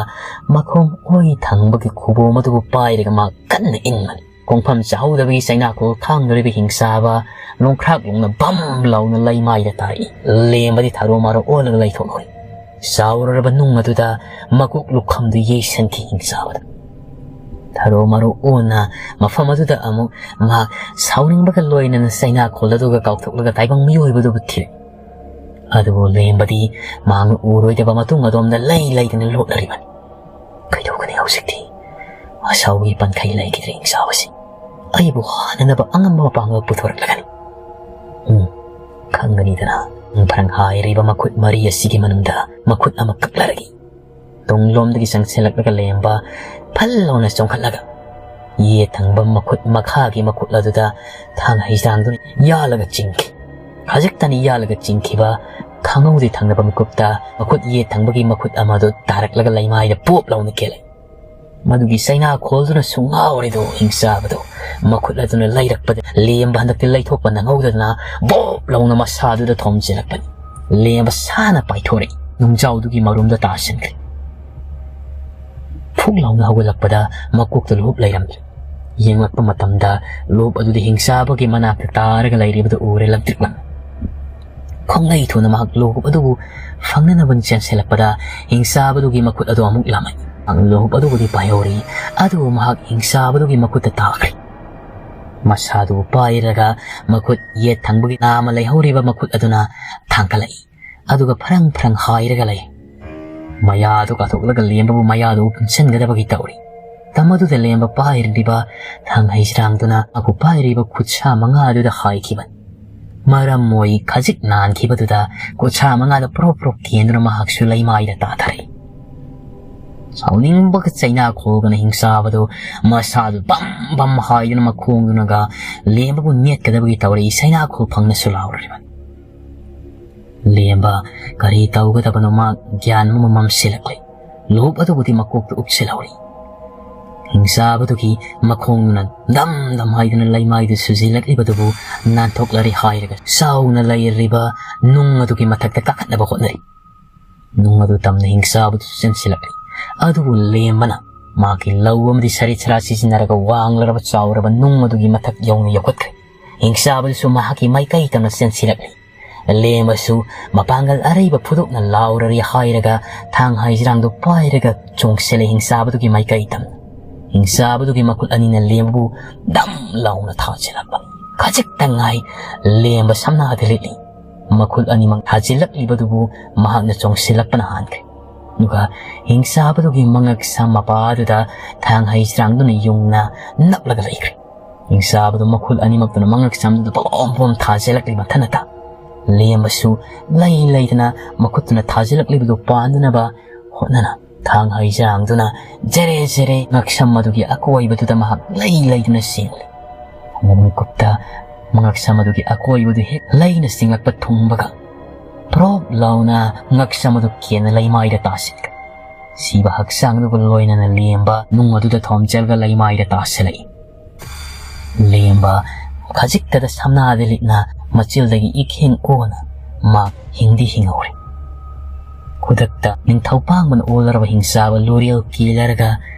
ꯃꯈꯣꯡ ꯑꯣꯏ ꯊꯪꯕꯒꯤ ꯈꯨꯕꯣꯝ ꯑꯗꯨꯕꯨ ꯄꯥꯏꯔꯒ ꯃꯥ ꯀꯟꯅ ꯏꯟꯕꯅꯤ꯫ ꯈꯣꯡꯐꯝ ꯆꯥꯍꯧꯗꯕꯒꯤ ꯆꯩꯅꯥꯀꯣꯜ ꯊꯥꯡꯅꯔꯤꯕ ꯍꯤꯡꯆꯥꯕ ꯂꯣꯡꯈ꯭ꯔꯥꯛ ꯂꯣꯡꯅ ꯕꯝ ꯂꯥꯎꯅ ꯂꯩꯃꯥꯏꯗ ꯇꯥꯔꯛꯏ꯫ ꯂꯦꯝꯕꯗꯤ ꯊꯥꯔꯣ ꯃꯥꯔꯣ ꯑꯣꯜꯂꯒ ꯂꯩꯊꯣꯛꯍꯧꯔꯤ꯫ ꯆꯥꯎꯔꯔꯕ ꯅꯨꯡ ꯑꯗꯨꯗ ꯃꯀꯣꯛ ꯂꯨꯈꯝꯗꯨ ꯌꯩꯁꯟꯈꯤ ꯍꯤꯡꯆꯥꯕꯗ꯫ ꯊꯥꯔꯣ ꯃꯥꯔꯣ ꯑꯣꯟꯅ ꯃꯐꯝ ꯑꯗꯨꯗ ꯑꯃꯨꯛ ꯃꯍꯥꯛ ꯁꯥꯎꯅꯤꯡꯕꯒ ꯂꯣꯏꯅꯅ ꯆꯩꯅꯥꯀꯣꯜ ꯑꯗꯨꯒ ꯀꯥꯎꯊꯣꯛꯂꯒ ꯇꯥꯏꯕꯪ ꯃꯤꯑꯣꯏꯕꯗꯨꯕꯨ ꯊꯤꯔꯦ꯫ ꯑꯗꯨꯕꯨ ꯂꯦꯝꯕꯗꯤ ꯃꯍꯥꯛꯅ ꯎꯔꯣꯏꯗꯕ ꯃꯇꯨꯡ ꯑꯗꯣꯝꯗ ꯂꯩ ꯂꯩꯗꯅ ꯂꯣꯠꯂꯔꯤꯕꯅꯤ꯫ ꯀꯩꯗꯧꯒꯅꯤ ꯍꯧꯖꯤꯛꯇꯤ? ꯑꯁꯥꯎꯕꯒꯤ ꯄꯟꯈꯩ ꯂꯩꯈꯤꯗ꯭ꯔꯦ ꯍꯤꯡꯆꯥꯕꯁꯤ꯫ ꯑꯩꯕꯨ ꯍꯥꯟꯅꯅꯕ ꯑꯉꯝꯕ ꯃꯄꯥꯡꯒꯜ ꯄꯨꯊꯣꯔꯛꯂꯒꯅꯤ꯫ ꯎꯝ, ꯈꯪꯒꯅꯤꯗꯅ꯫ ꯐꯔꯪ ꯍꯥꯏꯔꯤꯕ ꯃꯈꯨꯠ ꯃꯔꯤ ꯑꯁꯤꯒꯤ ꯃꯅꯨꯡꯗ ꯃꯈꯨꯠ ꯑꯃ ꯀꯛꯂꯔꯒꯦ꯫ ꯇꯨꯡꯂꯣꯝꯗꯒꯤ ꯆꯪꯁꯤꯜꯂꯛꯂꯒ ꯂꯩꯔꯝꯕ ꯐꯜ ꯂꯥꯎꯅ ꯆꯣꯡꯈꯠꯂꯒ ꯌꯦꯠ ꯊꯪꯕ ꯃꯈꯨꯠ ꯃꯈꯥꯒꯤ ꯃꯈꯨꯠ ꯑꯗꯨꯗ ꯊꯥꯡ ꯍꯩꯖꯥꯡꯗꯨꯅ ꯌꯥꯜꯂꯒ ꯆꯤꯡꯈꯤ꯫ ꯈꯖꯤꯛꯇꯅꯤ ꯌꯥꯜꯂꯒ ꯆꯤꯡꯈꯤꯕ, ꯈꯪꯍꯧꯗꯦ ꯊꯪꯅꯕ ꯃꯤꯀꯨꯞꯇ ꯃꯈꯨꯠ ꯌꯦꯠ ꯊꯪꯕꯒꯤ ꯃꯈꯨꯠ ꯑꯃꯗꯨ ꯇꯥꯔꯛꯂꯒ ꯂꯩꯃꯥꯏꯗ ꯄꯣꯞ ꯂꯥꯎꯅ ꯀꯦꯜꯂꯦ꯫ ꯃꯗꯨꯒꯤ ꯆꯩꯅꯥ ꯈꯣꯜꯗꯨꯅꯁꯨ ꯉꯥꯎꯔꯦꯗꯣ ꯍꯤꯡꯆꯥꯕꯗꯣ꯫ ꯃꯈꯨꯠ ꯑꯗꯨꯅ ꯂꯩꯔꯛꯄꯗ ꯂꯦꯝꯕ ꯍꯟꯗꯛꯇꯤ ꯂꯩꯊꯣꯛꯄ ꯅꯪꯍꯧꯗꯗꯅ ꯕꯣꯞ ꯂꯥꯎꯅ ꯃꯁꯥꯗꯨꯗ ꯊꯣꯝꯖꯤꯜꯂꯛꯄꯅꯤ꯫ ꯂꯦꯝꯕ ꯁꯥꯅ ꯄꯥꯏꯊꯣꯔꯛꯏ꯫ ꯅꯨꯡꯖꯥꯎꯗꯨꯒꯤ ꯃꯔꯨꯝꯗ ꯇꯥꯁꯤꯟꯈ꯭ꯔꯦ꯫ ꯐꯨꯛ ꯂꯥꯎꯅ ꯍꯧꯒꯠꯂꯛꯄꯗ ꯃꯀꯣꯛꯇ ꯂꯨꯍꯨꯞ ꯂꯩꯔꯝꯗ꯭ꯔꯦ꯫ ꯌꯦꯡꯂꯛꯄ ꯃꯇꯝꯗ ꯂꯨꯍꯨꯞ ꯑꯗꯨꯗꯤ ꯍꯤꯡꯆꯥꯕꯒꯤ ꯃꯅꯥꯛꯇ ꯇꯥꯔꯒ ꯂꯩꯔꯤꯕꯗꯨ ꯎꯔꯦ ꯂꯪꯇ꯭ꯔꯤꯛ ꯂꯪꯅ꯫ ꯈꯣꯡꯂꯩ ꯊꯨꯅ ꯃꯍꯥꯛ ꯂꯨꯍꯨꯞ ꯑꯗꯨꯕꯨ ꯐꯪꯅꯅꯕ ꯆꯦꯟꯁꯤꯜꯂꯛꯄꯗ ꯍꯤꯡꯆꯥꯕꯗꯨꯒꯤ ꯃꯈꯨꯠ ꯑꯗꯨ ꯑꯃꯨꯛ ꯂꯥꯝꯃꯛꯏ꯫ ꯃꯍꯥꯛ ꯂꯨꯍꯨꯞ ꯑꯗꯨꯕꯨꯗꯤ ꯄꯥꯏꯍꯧꯔꯤ, ꯑꯗꯨꯕꯨ ꯃꯍꯥꯛ ꯍꯤꯡꯆꯥꯕꯗꯨꯒꯤ ꯃꯈꯨꯠꯇ ꯇꯥꯈ꯭ꯔꯦ꯫ ꯃꯁꯥꯗꯨ ꯄꯥꯏꯔꯒ ꯃꯈꯨꯠ ꯌꯦꯠ ꯊꯪꯕꯒꯤ ꯅꯥꯝꯃ ꯂꯩꯍꯧꯔꯤꯕ ꯃꯈꯨꯠ ꯑꯗꯨꯅ ꯊꯥꯡꯒꯠꯂꯛꯏ꯫ ꯑꯗꯨꯒ ꯐ꯭ꯔꯪ ꯐ꯭ꯔꯪ ꯍꯥꯏꯔꯒ ꯂꯩ꯫ ꯃꯌꯥꯗꯨ ꯀꯥꯊꯣꯛꯂꯒ ꯂꯦꯝꯕꯕꯨ ꯃꯌꯥꯗꯨ ꯄꯨꯟꯁꯤꯟꯒꯗꯕꯒꯤ ꯇꯧꯔꯤ꯫ ꯃꯇꯝ ꯑꯗꯨꯗ ꯂꯦꯝꯕ ꯄꯥꯏꯔꯤꯕ ꯊꯥꯡ ꯍꯩꯁ꯭ꯔꯥꯡꯗꯨꯅ ꯃꯈꯨ ꯄꯥꯏꯔꯤꯕ ꯈꯨꯠꯁꯥ ꯃꯉꯥ ꯑꯗꯨꯗ ꯍꯥꯏꯈꯤꯕꯅꯤ꯫ ꯃꯔꯝ ꯃꯣꯏ ꯈꯖꯤꯛ ꯅꯥꯟꯈꯤꯕꯗꯨꯗ ꯈꯨꯠꯁꯥ ꯃꯉꯥꯗ ꯄ꯭ꯔꯣꯞ ꯄ꯭ꯔꯣꯞ ꯀꯦꯟꯗꯨꯅ ꯃꯍꯥꯛꯁꯨ ꯂꯩꯃꯥꯏꯗ ꯇꯥꯊꯔꯦ꯫ ꯁꯥꯎꯅꯤꯡꯕꯒ ꯆꯩꯅꯥ ꯈꯣꯜꯒꯅ ꯍꯤꯡꯆꯥꯕꯗꯨ ꯃꯁꯥꯗꯨ ꯕꯝ ꯕꯝ ꯍꯥꯏꯗꯨꯅ ꯃꯈꯣꯡꯗꯨꯅꯒ ꯂꯦꯝꯕꯕꯨ ꯅꯦꯠꯀꯗꯕꯒꯤ ꯇꯧꯔꯛꯏ꯫ ꯆꯩꯅꯥ ꯈꯣꯜ ꯐꯪꯅꯁꯨ ꯂꯥꯎꯔꯔꯤꯕ ꯂꯦꯝꯕ ꯀꯔꯤ ꯇꯧꯒꯗꯕꯅꯣ ꯃꯥ ꯒ꯭ꯌꯥꯟ ꯑꯃ ꯃꯝꯁꯤꯜꯂꯛꯂꯦ꯫ ꯂꯨꯍꯨꯞ ꯑꯗꯨꯕꯨꯗꯤ ꯃꯀꯣꯛꯇ ꯎꯞꯁꯤꯜꯍꯧꯔꯤ꯫ ꯍꯤꯡꯆꯥꯕꯗꯨꯒꯤ ꯃꯈꯣꯡꯗꯨꯅ ꯗꯝ ꯗꯝ ꯍꯥꯏꯗꯨꯅ ꯂꯩꯃꯥꯏꯗꯨ ꯁꯨꯖꯤꯜꯂꯛꯂꯤꯕꯗꯨꯕꯨ ꯅꯥꯟꯊꯣꯛꯂꯔꯤ ꯍꯥꯏꯔꯒ ꯆꯥꯎꯅ ꯂꯩꯔꯤꯕ ꯅꯨꯡ ꯑꯗꯨꯒꯤ ꯃꯊꯛꯇ ꯀꯥꯈꯠꯅꯕ ꯍꯣꯠꯅꯔꯤ꯫ ꯅꯨꯡ ꯑꯗꯨ ꯇꯝꯅ ꯍꯤꯡꯆꯥꯕꯗꯨꯁꯨ ꯆꯦꯟꯁꯤꯜꯂꯛꯂꯤ꯫ ꯑꯗꯨꯕꯨ ꯂꯦꯝꯕꯅ ꯃꯍꯥꯛꯀꯤ ꯂꯧ ꯑꯃꯗꯤ ꯁꯔꯤꯠ ꯁꯔꯥ ꯁꯤꯖꯤꯟꯅꯔꯒ ꯋꯥꯡꯂꯔꯕ ꯆꯥꯎꯔꯕ ꯅꯨꯡ ꯑꯗꯨꯒꯤ ꯃꯊꯛ ꯌꯧꯅ ꯌꯧꯈꯠꯈ꯭ꯔꯦ꯫ ꯍꯤꯡꯆꯥꯕꯗꯨꯁꯨ ꯃꯍꯥꯛꯀꯤ ꯃꯥꯏꯀꯩ ꯇꯝꯅ ꯆꯦꯟꯁꯤꯜꯂꯛꯂꯤ꯫ ꯂꯦꯝꯕꯁꯨ ꯃꯄꯥꯡꯒꯜ ꯑꯔꯩꯕ ꯐꯨꯗꯣꯛꯅ ꯂꯥꯎꯔꯔꯤ ꯍꯥꯏꯔꯒ ꯊꯥꯡ ꯍꯩꯖ꯭ꯔꯥꯡꯗꯨ ꯄꯥꯏꯔꯒ ꯆꯣꯡꯁꯤꯜꯂꯦ ꯍꯤꯡꯆꯥꯕꯗꯨꯒꯤ ꯃꯥꯏꯀꯩ ꯇꯝꯅ꯫ ꯍꯤꯡꯆꯥꯕꯗꯨꯒꯤ ꯃꯈꯨꯠ ꯑꯅꯤꯅ ꯂꯦꯝꯕꯕꯨ ꯗꯝ ꯂꯥꯎꯅ ꯊꯥꯖꯤꯜꯂꯛꯄ꯫ ꯈꯖꯤꯛꯇ ꯉꯥꯏ ꯂꯦꯝꯕ ꯁꯝꯅꯥꯗ ꯂꯤꯠꯂꯤ꯫ ꯃꯈꯨꯠ ꯑꯅꯤꯃꯛ ꯊꯥꯖꯤꯜꯂꯛꯂꯤꯕꯗꯨꯕꯨ ꯃꯍꯥꯛꯅ ꯆꯣꯡꯁꯤꯜꯂꯛꯄꯅ ꯍꯥꯟꯈ꯭ꯔꯦ꯫ ꯑꯗꯨꯒ ꯍꯤꯡꯆꯥꯕꯗꯨꯒꯤ ꯃꯉꯛ ꯁꯝ ꯃꯄꯥꯗꯨꯗ ꯊꯥꯡ ꯍꯩꯖ꯭ꯔꯥꯡꯗꯨꯅ ꯌꯨꯡꯅ ꯅꯞꯂꯒ ꯂꯩꯈ꯭ꯔꯦ꯫ ꯍꯤꯡꯆꯥꯕꯗꯨ ꯃꯈꯨꯠ ꯑꯅꯤꯃꯛꯇꯨꯅ ꯃꯉꯛ ꯁꯝꯗꯨꯗ ꯄꯣꯝ ꯄꯣꯝ ꯊꯥꯖꯤꯜꯂꯛꯂꯤ ꯃꯊꯟꯇ꯫ ꯂꯦꯝꯕꯁꯨ ꯂꯩ ꯂꯩꯗꯅ ꯃꯈꯨꯠꯇꯨꯅ ꯊꯥꯖꯤꯜꯂꯛꯂꯤꯕꯗꯨ ꯄꯥꯟꯗꯅꯕ ꯍꯣꯠꯅꯅ ꯊꯥꯡ ꯍꯩꯖ꯭ꯔꯥꯡꯗꯨꯅ ꯖꯦꯔꯦ ꯖꯦꯔꯦ ꯉꯛꯁꯝ ꯑꯗꯨꯒꯤ ꯑꯀꯣꯏꯕꯗꯨꯗ ꯃꯍꯥꯛ ꯂꯩ ꯂꯩꯗꯨꯅ ꯆꯤꯡꯂꯤ꯫ ꯃꯤꯀꯨꯞꯇ ꯃꯉꯛꯁꯝ ꯑꯗꯨꯒꯤ ꯑꯀꯣꯏꯕꯗꯨ ꯍꯦꯛ ꯂꯩꯅ ꯆꯤꯡꯂꯛꯄ ꯊꯨꯡꯕꯒ ꯄ꯭ꯔꯣꯞ ꯂꯥꯎꯅ ꯉꯛꯁꯝ ꯑꯗꯨ ꯀꯦꯟꯅ ꯂꯩꯃꯥꯏꯗ ꯇꯥꯁꯤꯟꯈ꯭ꯔꯦ꯫ ꯁꯤꯕ ꯍꯛꯆꯥꯡꯗꯨꯒ ꯂꯣꯏꯅꯅ ꯂꯦꯝꯕ ꯅꯨꯡ ꯑꯗꯨꯗ ꯊꯣꯝꯖꯤꯜꯂꯒ ꯂꯩꯃꯥꯏꯗ ꯇꯥꯁꯤꯜꯂꯛꯏ꯫ ꯂꯦꯝꯕ ꯈꯖꯤꯛꯇꯗ ꯁꯝꯅꯥꯗ ꯂꯤꯠꯅ ꯃꯆꯤꯜꯗꯒꯤ ꯏꯈꯦꯡ ꯑꯣꯅ ꯃꯥ ꯍꯤꯡꯗꯤ ꯍꯤꯡꯍꯧꯔꯦ꯫ ꯈꯨꯗꯛꯇ ꯅꯤꯡꯊꯧ ꯄꯥꯡꯕꯅ ꯑꯣꯜꯂꯔꯕ ꯍꯤꯡꯆꯥꯕ ꯂꯣꯔꯦꯜ ꯀꯦꯜꯂꯔꯒ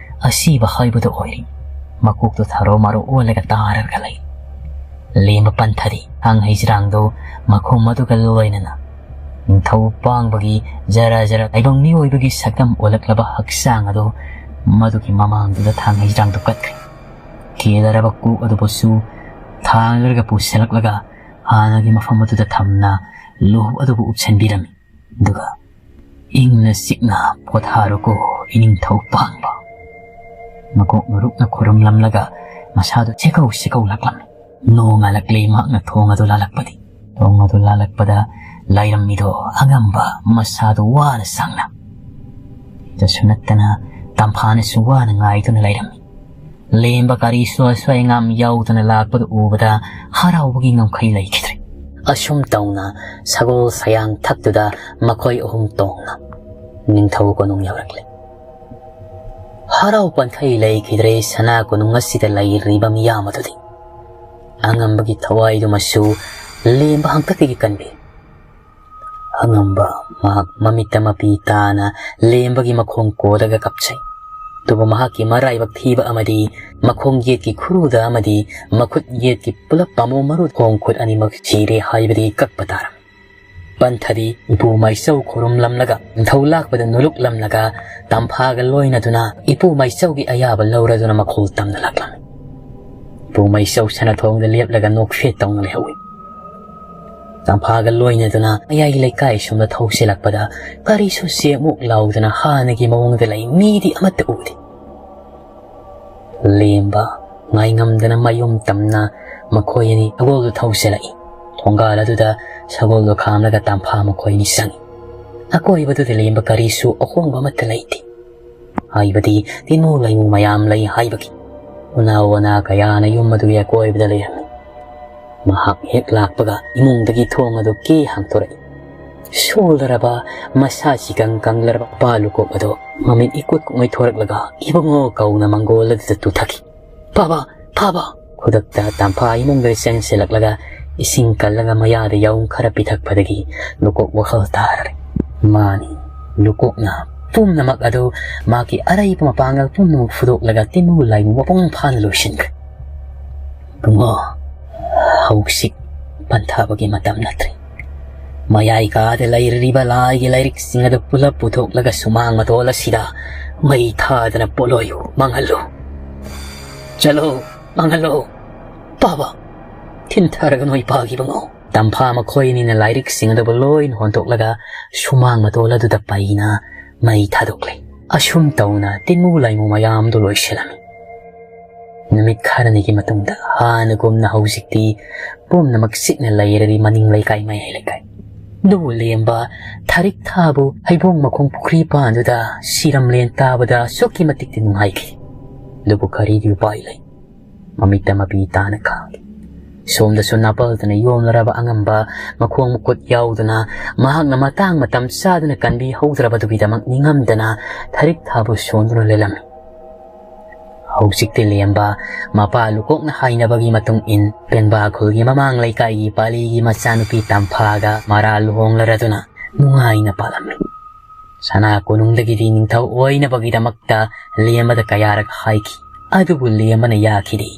ꯑꯁꯤꯕ ꯍꯥꯏꯕꯗꯨ ꯑꯣꯏꯔꯦ꯫ ꯃꯀꯣꯛꯇꯨ ꯊꯥꯔꯣ ꯃꯥꯔꯣ ꯑꯣꯜꯂꯒ ꯇꯥꯔꯒ ꯂꯩ꯫ ꯂꯦꯝꯕ ꯄꯟꯊꯔꯤ꯫ ꯊꯥꯡ ꯍꯩꯖ꯭ꯔꯥꯡꯗꯨ ꯃꯈꯣꯡ ꯑꯗꯨꯒ ꯂꯣꯏꯅꯅ ꯅꯤꯡꯊꯧ ꯄꯥꯡꯕꯒꯤ ꯖꯔ ꯖꯔ ꯇꯥꯏꯕꯪ ꯃꯤꯑꯣꯏꯕꯒꯤ ꯁꯛꯇꯝ ꯑꯣꯜꯂꯛꯂꯕ ꯍꯛꯆꯥꯡ ꯑꯗꯨ ꯃꯗꯨꯒꯤ ꯃꯃꯥꯡꯗꯨꯗ ꯊꯥꯡ ꯍꯩꯖ꯭ꯔꯥꯡꯗꯨ ꯀꯠꯈ꯭ꯔꯦ꯫ ꯀꯦꯜꯂꯔꯕ ꯀꯣꯛ ꯑꯗꯨꯕꯨꯁꯨ ꯊꯥꯡꯂꯒ ꯄꯨꯁꯤꯜꯂꯛꯂꯒ ꯍꯥꯟꯅꯒꯤ ꯃꯐꯝ ꯑꯗꯨꯗ ꯊꯝꯅ ꯂꯨꯍꯨꯞ ꯑꯗꯨꯕꯨ ꯎꯞꯁꯤꯟꯕꯤꯔꯝꯃꯤ꯫ ꯑꯗꯨꯒ ꯏꯪꯅ ꯆꯤꯛꯅ ꯄꯣꯊꯥꯔꯣꯀꯣ ꯏꯅꯤꯡꯊꯧ ꯄꯥꯡꯕ꯫ ꯃꯀꯣꯛ ꯅꯨꯔꯨꯛꯅ ꯈꯨꯔꯨꯝꯂꯝꯂꯒ ꯃꯁꯥꯗꯨ ꯁꯦꯀꯧ ꯁꯦꯀꯧ ꯂꯥꯛꯂꯝꯃꯤ꯫ ꯅꯣꯡꯉꯥꯜꯂꯛꯂꯦ ꯃꯍꯥꯛꯅ ꯊꯣꯡ ꯑꯗꯨ ꯂꯥꯜꯂꯛꯄꯗꯤ꯫ ꯊꯣꯡ ꯑꯗꯨ ꯂꯥꯜꯂꯛꯄꯗ ꯂꯩꯔꯝꯃꯤꯗꯣ ꯑꯉꯝꯕ ꯃꯁꯥꯗꯨ ꯋꯥꯅ ꯁꯥꯡꯅ ꯇꯁꯨ ꯅꯠꯇꯅ ꯇꯝꯐꯥꯅꯁꯨ ꯋꯥꯅ ꯉꯥꯏꯗꯨꯅ ꯂꯩꯔꯝꯃꯤ꯫ ꯂꯦꯝꯕ ꯀꯔꯤꯁꯨ ꯑꯁꯣꯏ ꯑꯉꯥꯝ ꯌꯥꯎꯗꯅ ꯂꯥꯛꯄꯗꯨ ꯎꯕꯗ ꯍꯔꯥꯎꯕꯒꯤ ꯉꯝꯈꯩ ꯂꯩꯈꯤꯗ꯭ꯔꯦ꯫ ꯑꯁꯨꯝ ꯇꯧꯅ ꯁꯒꯣꯜ ꯁꯌꯥꯡ ꯊꯛꯇꯨꯗ ꯃꯈꯣꯏ ꯑꯍꯨꯝ ꯇꯣꯡꯅ ꯅꯤꯡꯊꯧ ꯀꯣꯅꯨꯡ ꯌꯧꯔꯛꯂꯦ꯫ ꯍꯔꯥꯎ ꯄꯟꯈꯩ ꯂꯩꯈꯤꯗ꯭ꯔꯦ ꯁꯅꯥ ꯀꯣꯅꯨꯡ ꯑꯁꯤꯗ ꯂꯩꯔꯤꯕ ꯃꯤꯌꯥꯝ ꯑꯗꯨꯗꯤ꯫ ꯑꯉꯝꯕꯒꯤ ꯊꯋꯥꯏꯗꯨꯃꯁꯨ ꯂꯦꯝꯕ ꯍꯥꯡꯇꯛꯇꯒꯤ ꯀꯟꯕꯤ꯫ ꯑꯉꯝꯕ ꯃꯍꯥꯛ ꯃꯃꯤꯠꯇ ꯃꯄꯤ ꯇꯥꯅ ꯂꯦꯝꯕꯒꯤ ꯃꯈꯣꯡ ꯀꯣꯜꯂꯒ ꯀꯞꯆꯩ꯫ ꯑꯗꯨꯕꯨ ꯃꯍꯥꯛꯀꯤ ꯃꯔꯥꯏꯕꯛ ꯊꯤꯕ ꯑꯃꯗꯤ ꯃꯈꯣꯡ ꯌꯦꯠꯀꯤ ꯈꯨꯔꯨꯗ ꯑꯃꯗꯤ ꯃꯈꯨꯠ ꯌꯦꯠꯀꯤ ꯄꯨꯂꯞ ꯄꯥꯝꯕꯣꯝ ꯃꯔꯨ ꯈꯣꯡ ꯈꯨꯠ ꯑꯅꯤꯃꯛ ꯁꯤꯔꯦ ꯍꯥꯏꯕꯗꯤ ꯀꯛꯄ ꯇꯥꯔꯝꯃꯤ꯫ ꯄꯟꯊꯗꯤ ꯏꯄꯨ ꯃꯥꯏꯆꯧ ꯈꯨꯔꯨꯝꯂꯝꯂꯒ ꯅꯤꯡꯊꯧ ꯂꯥꯛꯄꯗ ꯅꯣꯂꯨꯛꯂꯝꯂꯒ ꯇꯝꯐꯥꯒ ꯂꯣꯏꯅꯗꯨꯅ ꯏꯄꯨ ꯃꯥꯏꯆꯧꯒꯤ ꯑꯌꯥꯕ ꯂꯧꯔꯗꯨꯅ ꯃꯈꯣꯜ ꯇꯝꯅ ꯂꯥꯛꯂꯝꯃꯤ꯫ ꯏꯄꯨ ꯃꯥꯏꯆꯧ ꯁꯅꯥꯊꯣꯡꯗ ꯂꯦꯞꯂꯒ ꯅꯣꯛꯐꯦꯠ ꯇꯧꯅ ꯂꯩꯍꯧꯏ꯫ ꯇꯝꯐꯥꯒ ꯂꯣꯏꯅꯗꯨꯅ ꯃꯌꯥꯏ ꯂꯩꯀꯥꯏ ꯁꯣꯝꯗ ꯊꯧꯁꯤꯜꯂꯛꯄꯗ ꯀꯔꯤꯁꯨ ꯆꯦꯛꯃꯨꯛ ꯂꯥꯎꯗꯅ ꯍꯥꯟꯅꯒꯤ ꯃꯑꯣꯡꯗ ꯂꯩ, ꯃꯤꯗꯤ ꯑꯃꯠꯇ ꯎꯗꯦ꯫ ꯂꯦꯝꯕ ꯉꯥꯏꯉꯝꯗꯅ ꯃꯌꯨꯝ ꯇꯝꯅ ꯃꯈꯣꯏ ꯑꯅꯤ ꯁꯒꯣꯜꯗꯨ ꯊꯧꯁꯤꯜꯂꯛꯏ꯫ ꯊꯣꯡꯒꯥꯜ ꯑꯗꯨꯗ ꯁꯒꯣꯜꯗꯨ ꯈꯥꯝꯂꯒ ꯇꯝꯐꯥ ꯃꯈꯣꯏ ꯑꯅꯤ ꯆꯪꯏ꯫ ꯑꯀꯣꯏꯕꯗꯨꯗ ꯂꯦꯝꯕ ꯀꯔꯤꯁꯨ ꯑꯍꯣꯡꯕ ꯑꯃꯠꯇ ꯂꯩꯇꯦ꯫ ꯍꯥꯏꯕꯗꯤ ꯇꯤꯟꯃꯨ ꯂꯩꯃꯨ ꯃꯌꯥꯝ ꯂꯩ ꯍꯥꯏꯕꯒꯤ꯫ ꯎꯅꯥ ꯋꯥꯅꯥ ꯀꯌꯥꯅ ꯌꯨꯝ ꯑꯗꯨꯒꯤ ꯑꯀꯣꯏꯕꯗ ꯂꯩꯔꯝꯃꯤ꯫ ꯃꯍꯥꯛ ꯍꯦꯛ ꯂꯥꯛꯄꯒ ꯏꯃꯨꯡꯗꯒꯤ ꯊꯣꯡ ꯑꯗꯨ ꯀꯦ ꯍꯥꯡꯗꯣꯔꯛꯏ꯫ ꯁꯣꯜꯂꯔꯕ, ꯃꯁꯥ ꯆꯤꯀꯪ ꯀꯪꯂꯔꯕ ꯄꯥ ꯂꯨꯀꯣꯛ ꯑꯗꯨ ꯃꯃꯤꯠ ꯏꯀꯨꯠ ꯀꯨꯠꯉꯩ ꯊꯣꯔꯛꯂꯒ "ꯏꯕꯨꯡꯉꯣ" ꯀꯧꯅ ꯃꯪꯒꯣꯜ ꯑꯗꯨꯗ ꯇꯨꯊꯈꯤ꯫ "ꯐꯥꯕ! ꯐꯥꯕ!" ꯈꯨꯗꯛꯇ ꯇꯝꯐꯥ ꯏꯃꯨꯡꯗ ꯆꯪꯁꯤꯜꯂꯛꯂꯒ ꯏꯁꯤꯡ ꯀꯜꯂꯒ ꯃꯌꯥꯗ ꯌꯥꯎꯝ ꯈꯔ ꯄꯤꯊꯛꯄꯗꯒꯤ ꯂꯨꯀꯣꯛ ꯋꯥꯈꯜ ꯇꯥꯔꯔꯦ꯫ ꯃꯥꯅꯤ, ꯂꯨꯀꯣꯛꯅ ꯄꯨꯝꯅꯃꯛ ꯑꯗꯨ ꯃꯥꯒꯤ ꯑꯔꯩꯕ ꯃꯄꯥꯡꯒꯜ ꯄꯨꯝꯅꯃꯛ ꯐꯨꯗꯣꯛꯂꯒ ꯇꯤꯟꯃꯨ ꯂꯥꯏꯃꯨ ꯃꯄꯨꯡ ꯐꯥꯅ ꯂꯣꯏꯁꯤꯟꯈ꯭ꯔꯦ꯫ "ꯏꯕꯨꯡꯉꯣ, ꯍꯧꯖꯤꯛ ꯄꯟꯊꯥꯕꯒꯤ ꯃꯇꯝ ꯅꯠꯇ꯭ꯔꯦ꯫ ꯃꯌꯥꯏ ꯀꯥꯗ ꯂꯩꯔꯤꯕ ꯂꯥꯏꯒꯤ ꯂꯥꯏꯔꯤꯛꯁꯤꯡ ꯑꯗꯨ ꯄꯨꯂꯞ ꯄꯨꯊꯣꯛꯂꯒ ꯁꯨꯃꯥꯡ ꯃꯇꯣꯜ ꯑꯁꯤꯗ ꯃꯩ ꯊꯥꯗꯅ ꯄꯣꯠꯂꯣꯏꯌꯨ, ꯃꯥꯡꯍꯜꯂꯨ꯫ ꯆꯠꯂꯣ, ꯃꯥꯡꯍꯜꯂꯣ꯫ ꯄꯥꯕ, ꯊꯤꯟꯊꯔꯒꯅꯨ ꯏꯄꯥꯒꯤ ꯏꯕꯨꯡꯉꯣ꯫" ꯇꯝꯐꯥ ꯃꯈꯣꯏ ꯑꯅꯤꯅ ꯂꯥꯏꯔꯤꯛꯁꯤꯡ ꯑꯗꯨꯕꯨ ꯂꯣꯏꯅ ꯍꯣꯟꯗꯣꯛꯂꯒ ꯁꯨꯃꯥꯡ ꯃꯇꯣꯜ ꯑꯗꯨꯗ ꯄꯩꯅ ꯃꯩ ꯊꯥꯗꯣꯛꯂꯦ꯫ ꯑꯁꯨꯝ ꯇꯧꯅ ꯇꯤꯟꯃꯨ ꯂꯥꯏꯃꯨ ꯃꯌꯥꯝꯗꯨ ꯂꯣꯏꯁꯤꯜꯂꯝꯃꯤ꯫ ꯅꯨꯃꯤꯠ ꯈꯔꯅꯤꯒꯤ ꯃꯇꯨꯡꯗ ꯍꯥꯟꯅꯒꯨꯝꯅ ꯍꯧꯖꯤꯛꯇꯤ ꯄꯨꯝꯅꯃꯛ ꯆꯤꯛꯅ ꯂꯩꯔꯔꯤ ꯃꯅꯤꯡ ꯂꯩꯀꯥꯏ ꯃꯌꯥꯏ ꯂꯩꯀꯥꯏ꯫ ꯑꯗꯨꯕꯨ ꯂꯦꯝꯕ ꯊꯥꯔꯤꯛ ꯊꯥꯕꯨ ꯍꯩꯕꯣꯡ ꯃꯈꯣꯡ ꯄꯨꯈ꯭ꯔꯤ ꯄꯥꯟꯗꯨꯗ ꯁꯤꯔꯝꯂꯦꯟ ꯇꯥꯕꯗ ꯑꯁꯨꯛꯀꯤ ꯃꯇꯤꯛꯇꯤ ꯅꯨꯡꯉꯥꯏꯈꯤ꯫ ꯑꯗꯨꯕꯨ ꯀꯔꯤꯗꯤ ꯎꯄꯥꯏ ꯂꯩ? ꯃꯃꯤꯠꯇ ꯃꯄꯤ ꯇꯥꯅ ꯈꯥꯡꯂꯤ꯫ ꯁꯣꯝꯗꯁꯨ ꯅꯥꯄꯜꯗꯅ ꯌꯣꯝꯂꯔꯕ ꯑꯉꯝꯕ ꯃꯈꯣꯡ ꯃꯈꯨꯠ ꯌꯥꯎꯗꯅ ꯃꯍꯥꯛꯅ ꯃꯇꯥꯡ ꯃꯇꯝ ꯆꯥꯗꯅ ꯀꯟꯕꯤꯍꯧꯗ꯭ꯔꯕꯗꯨꯒꯤꯗꯃꯛ ꯅꯤꯡꯉꯝꯗꯅ ꯊꯥꯔꯤꯛ ꯊꯥꯕꯨ ꯁꯣꯟꯗꯨꯅ ꯂꯦꯜꯂꯝꯃꯤ꯫ ꯍꯧꯖꯤꯛꯇꯤ ꯂꯦꯝꯕ ꯃꯄꯥ ꯂꯨꯀꯣꯛꯅ ꯍꯥꯏꯅꯕꯒꯤ ꯃꯇꯨꯡ ꯏꯟ ꯄꯦꯟꯕꯥ ꯈꯨꯜꯒꯤ ꯃꯃꯥꯡ ꯂꯩꯀꯥꯏꯒꯤ ꯄꯥꯂꯤꯒꯤ ꯃꯆꯥꯅꯨꯄꯤ ꯇꯝꯐꯥꯒ ꯃꯔꯥ ꯂꯨꯍꯣꯡꯂꯔꯗꯨꯅ ꯅꯨꯡꯉꯥꯏꯅ ꯄꯥꯜꯂꯝꯃꯤ꯫ ꯁꯅꯥ ꯀꯣꯅꯨꯡꯗꯒꯤꯗꯤ ꯅꯤꯡꯊꯧ ꯑꯣꯏꯅꯕꯒꯤꯗꯃꯛꯇ ꯂꯦꯝꯕꯗ ꯀꯌꯥꯔꯛ ꯍꯥꯏꯈꯤ꯫ ꯑꯗꯨꯕꯨ ꯂꯦꯝꯕꯅ ꯌꯥꯈꯤꯗꯦ꯫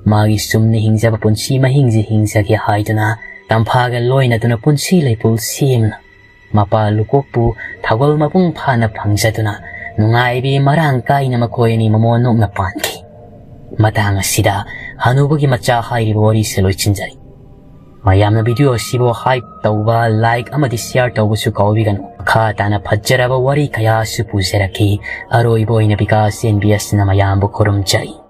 ꯃꯥꯒꯤ ꯆꯨꯝꯅ ꯍꯤꯡꯖꯕ ꯄꯨꯟꯁꯤ ꯃꯍꯤꯡꯁꯤ ꯍꯤꯡꯖꯒꯦ ꯍꯥꯏꯗꯨꯅ ꯇꯝꯐꯥꯒ ꯂꯣꯏꯅꯗꯨꯅ ꯄꯨꯟꯁꯤ ꯂꯩꯄꯨꯜ ꯁꯦꯝꯅ ꯃꯄꯥ ꯂꯨꯀꯣꯛꯄꯨ ꯊꯧꯒꯜ ꯃꯄꯨꯡ ꯐꯥꯅ ꯐꯪꯖꯗꯨꯅ ꯅꯨꯡꯉꯥꯏꯕꯤ ꯃꯔꯥꯡ ꯀꯥꯏꯅ ꯃꯈꯣꯏ ꯑꯅꯤ ꯃꯃꯣꯟ ꯅꯣꯛꯅ ꯄꯥꯟꯈꯤ꯫ ꯃꯇꯥꯡ ꯑꯁꯤꯗ ꯍꯅꯨꯕꯒꯤ ꯃꯆꯥ ꯍꯥꯏꯔꯤꯕ ꯋꯥꯔꯤꯁꯦ ꯂꯣꯏꯁꯤꯟꯖꯔꯤ꯫ ꯃꯌꯥꯝꯅ video ꯑꯁꯤꯕꯨ hype ꯇꯧꯕ, like ꯑꯃꯗꯤ share ꯇꯧꯕꯁꯨ ꯀꯥꯎꯕꯤꯒꯅꯨ꯫ ꯃꯈꯥ ꯇꯥꯅ ꯐꯖꯔꯕ ꯋꯥꯔꯤ ꯀꯌꯥꯁꯨ ꯄꯨꯖꯔꯛꯈꯤ꯫ ꯑꯔꯣꯏꯕ ꯑꯣꯏꯅ ꯕꯤꯀꯥꯁ ꯑꯦꯟ ꯕꯤ ꯑꯦꯁꯅ ꯃꯌꯥꯝꯕꯨ ꯈꯨꯔꯨꯝꯖꯔꯤ꯫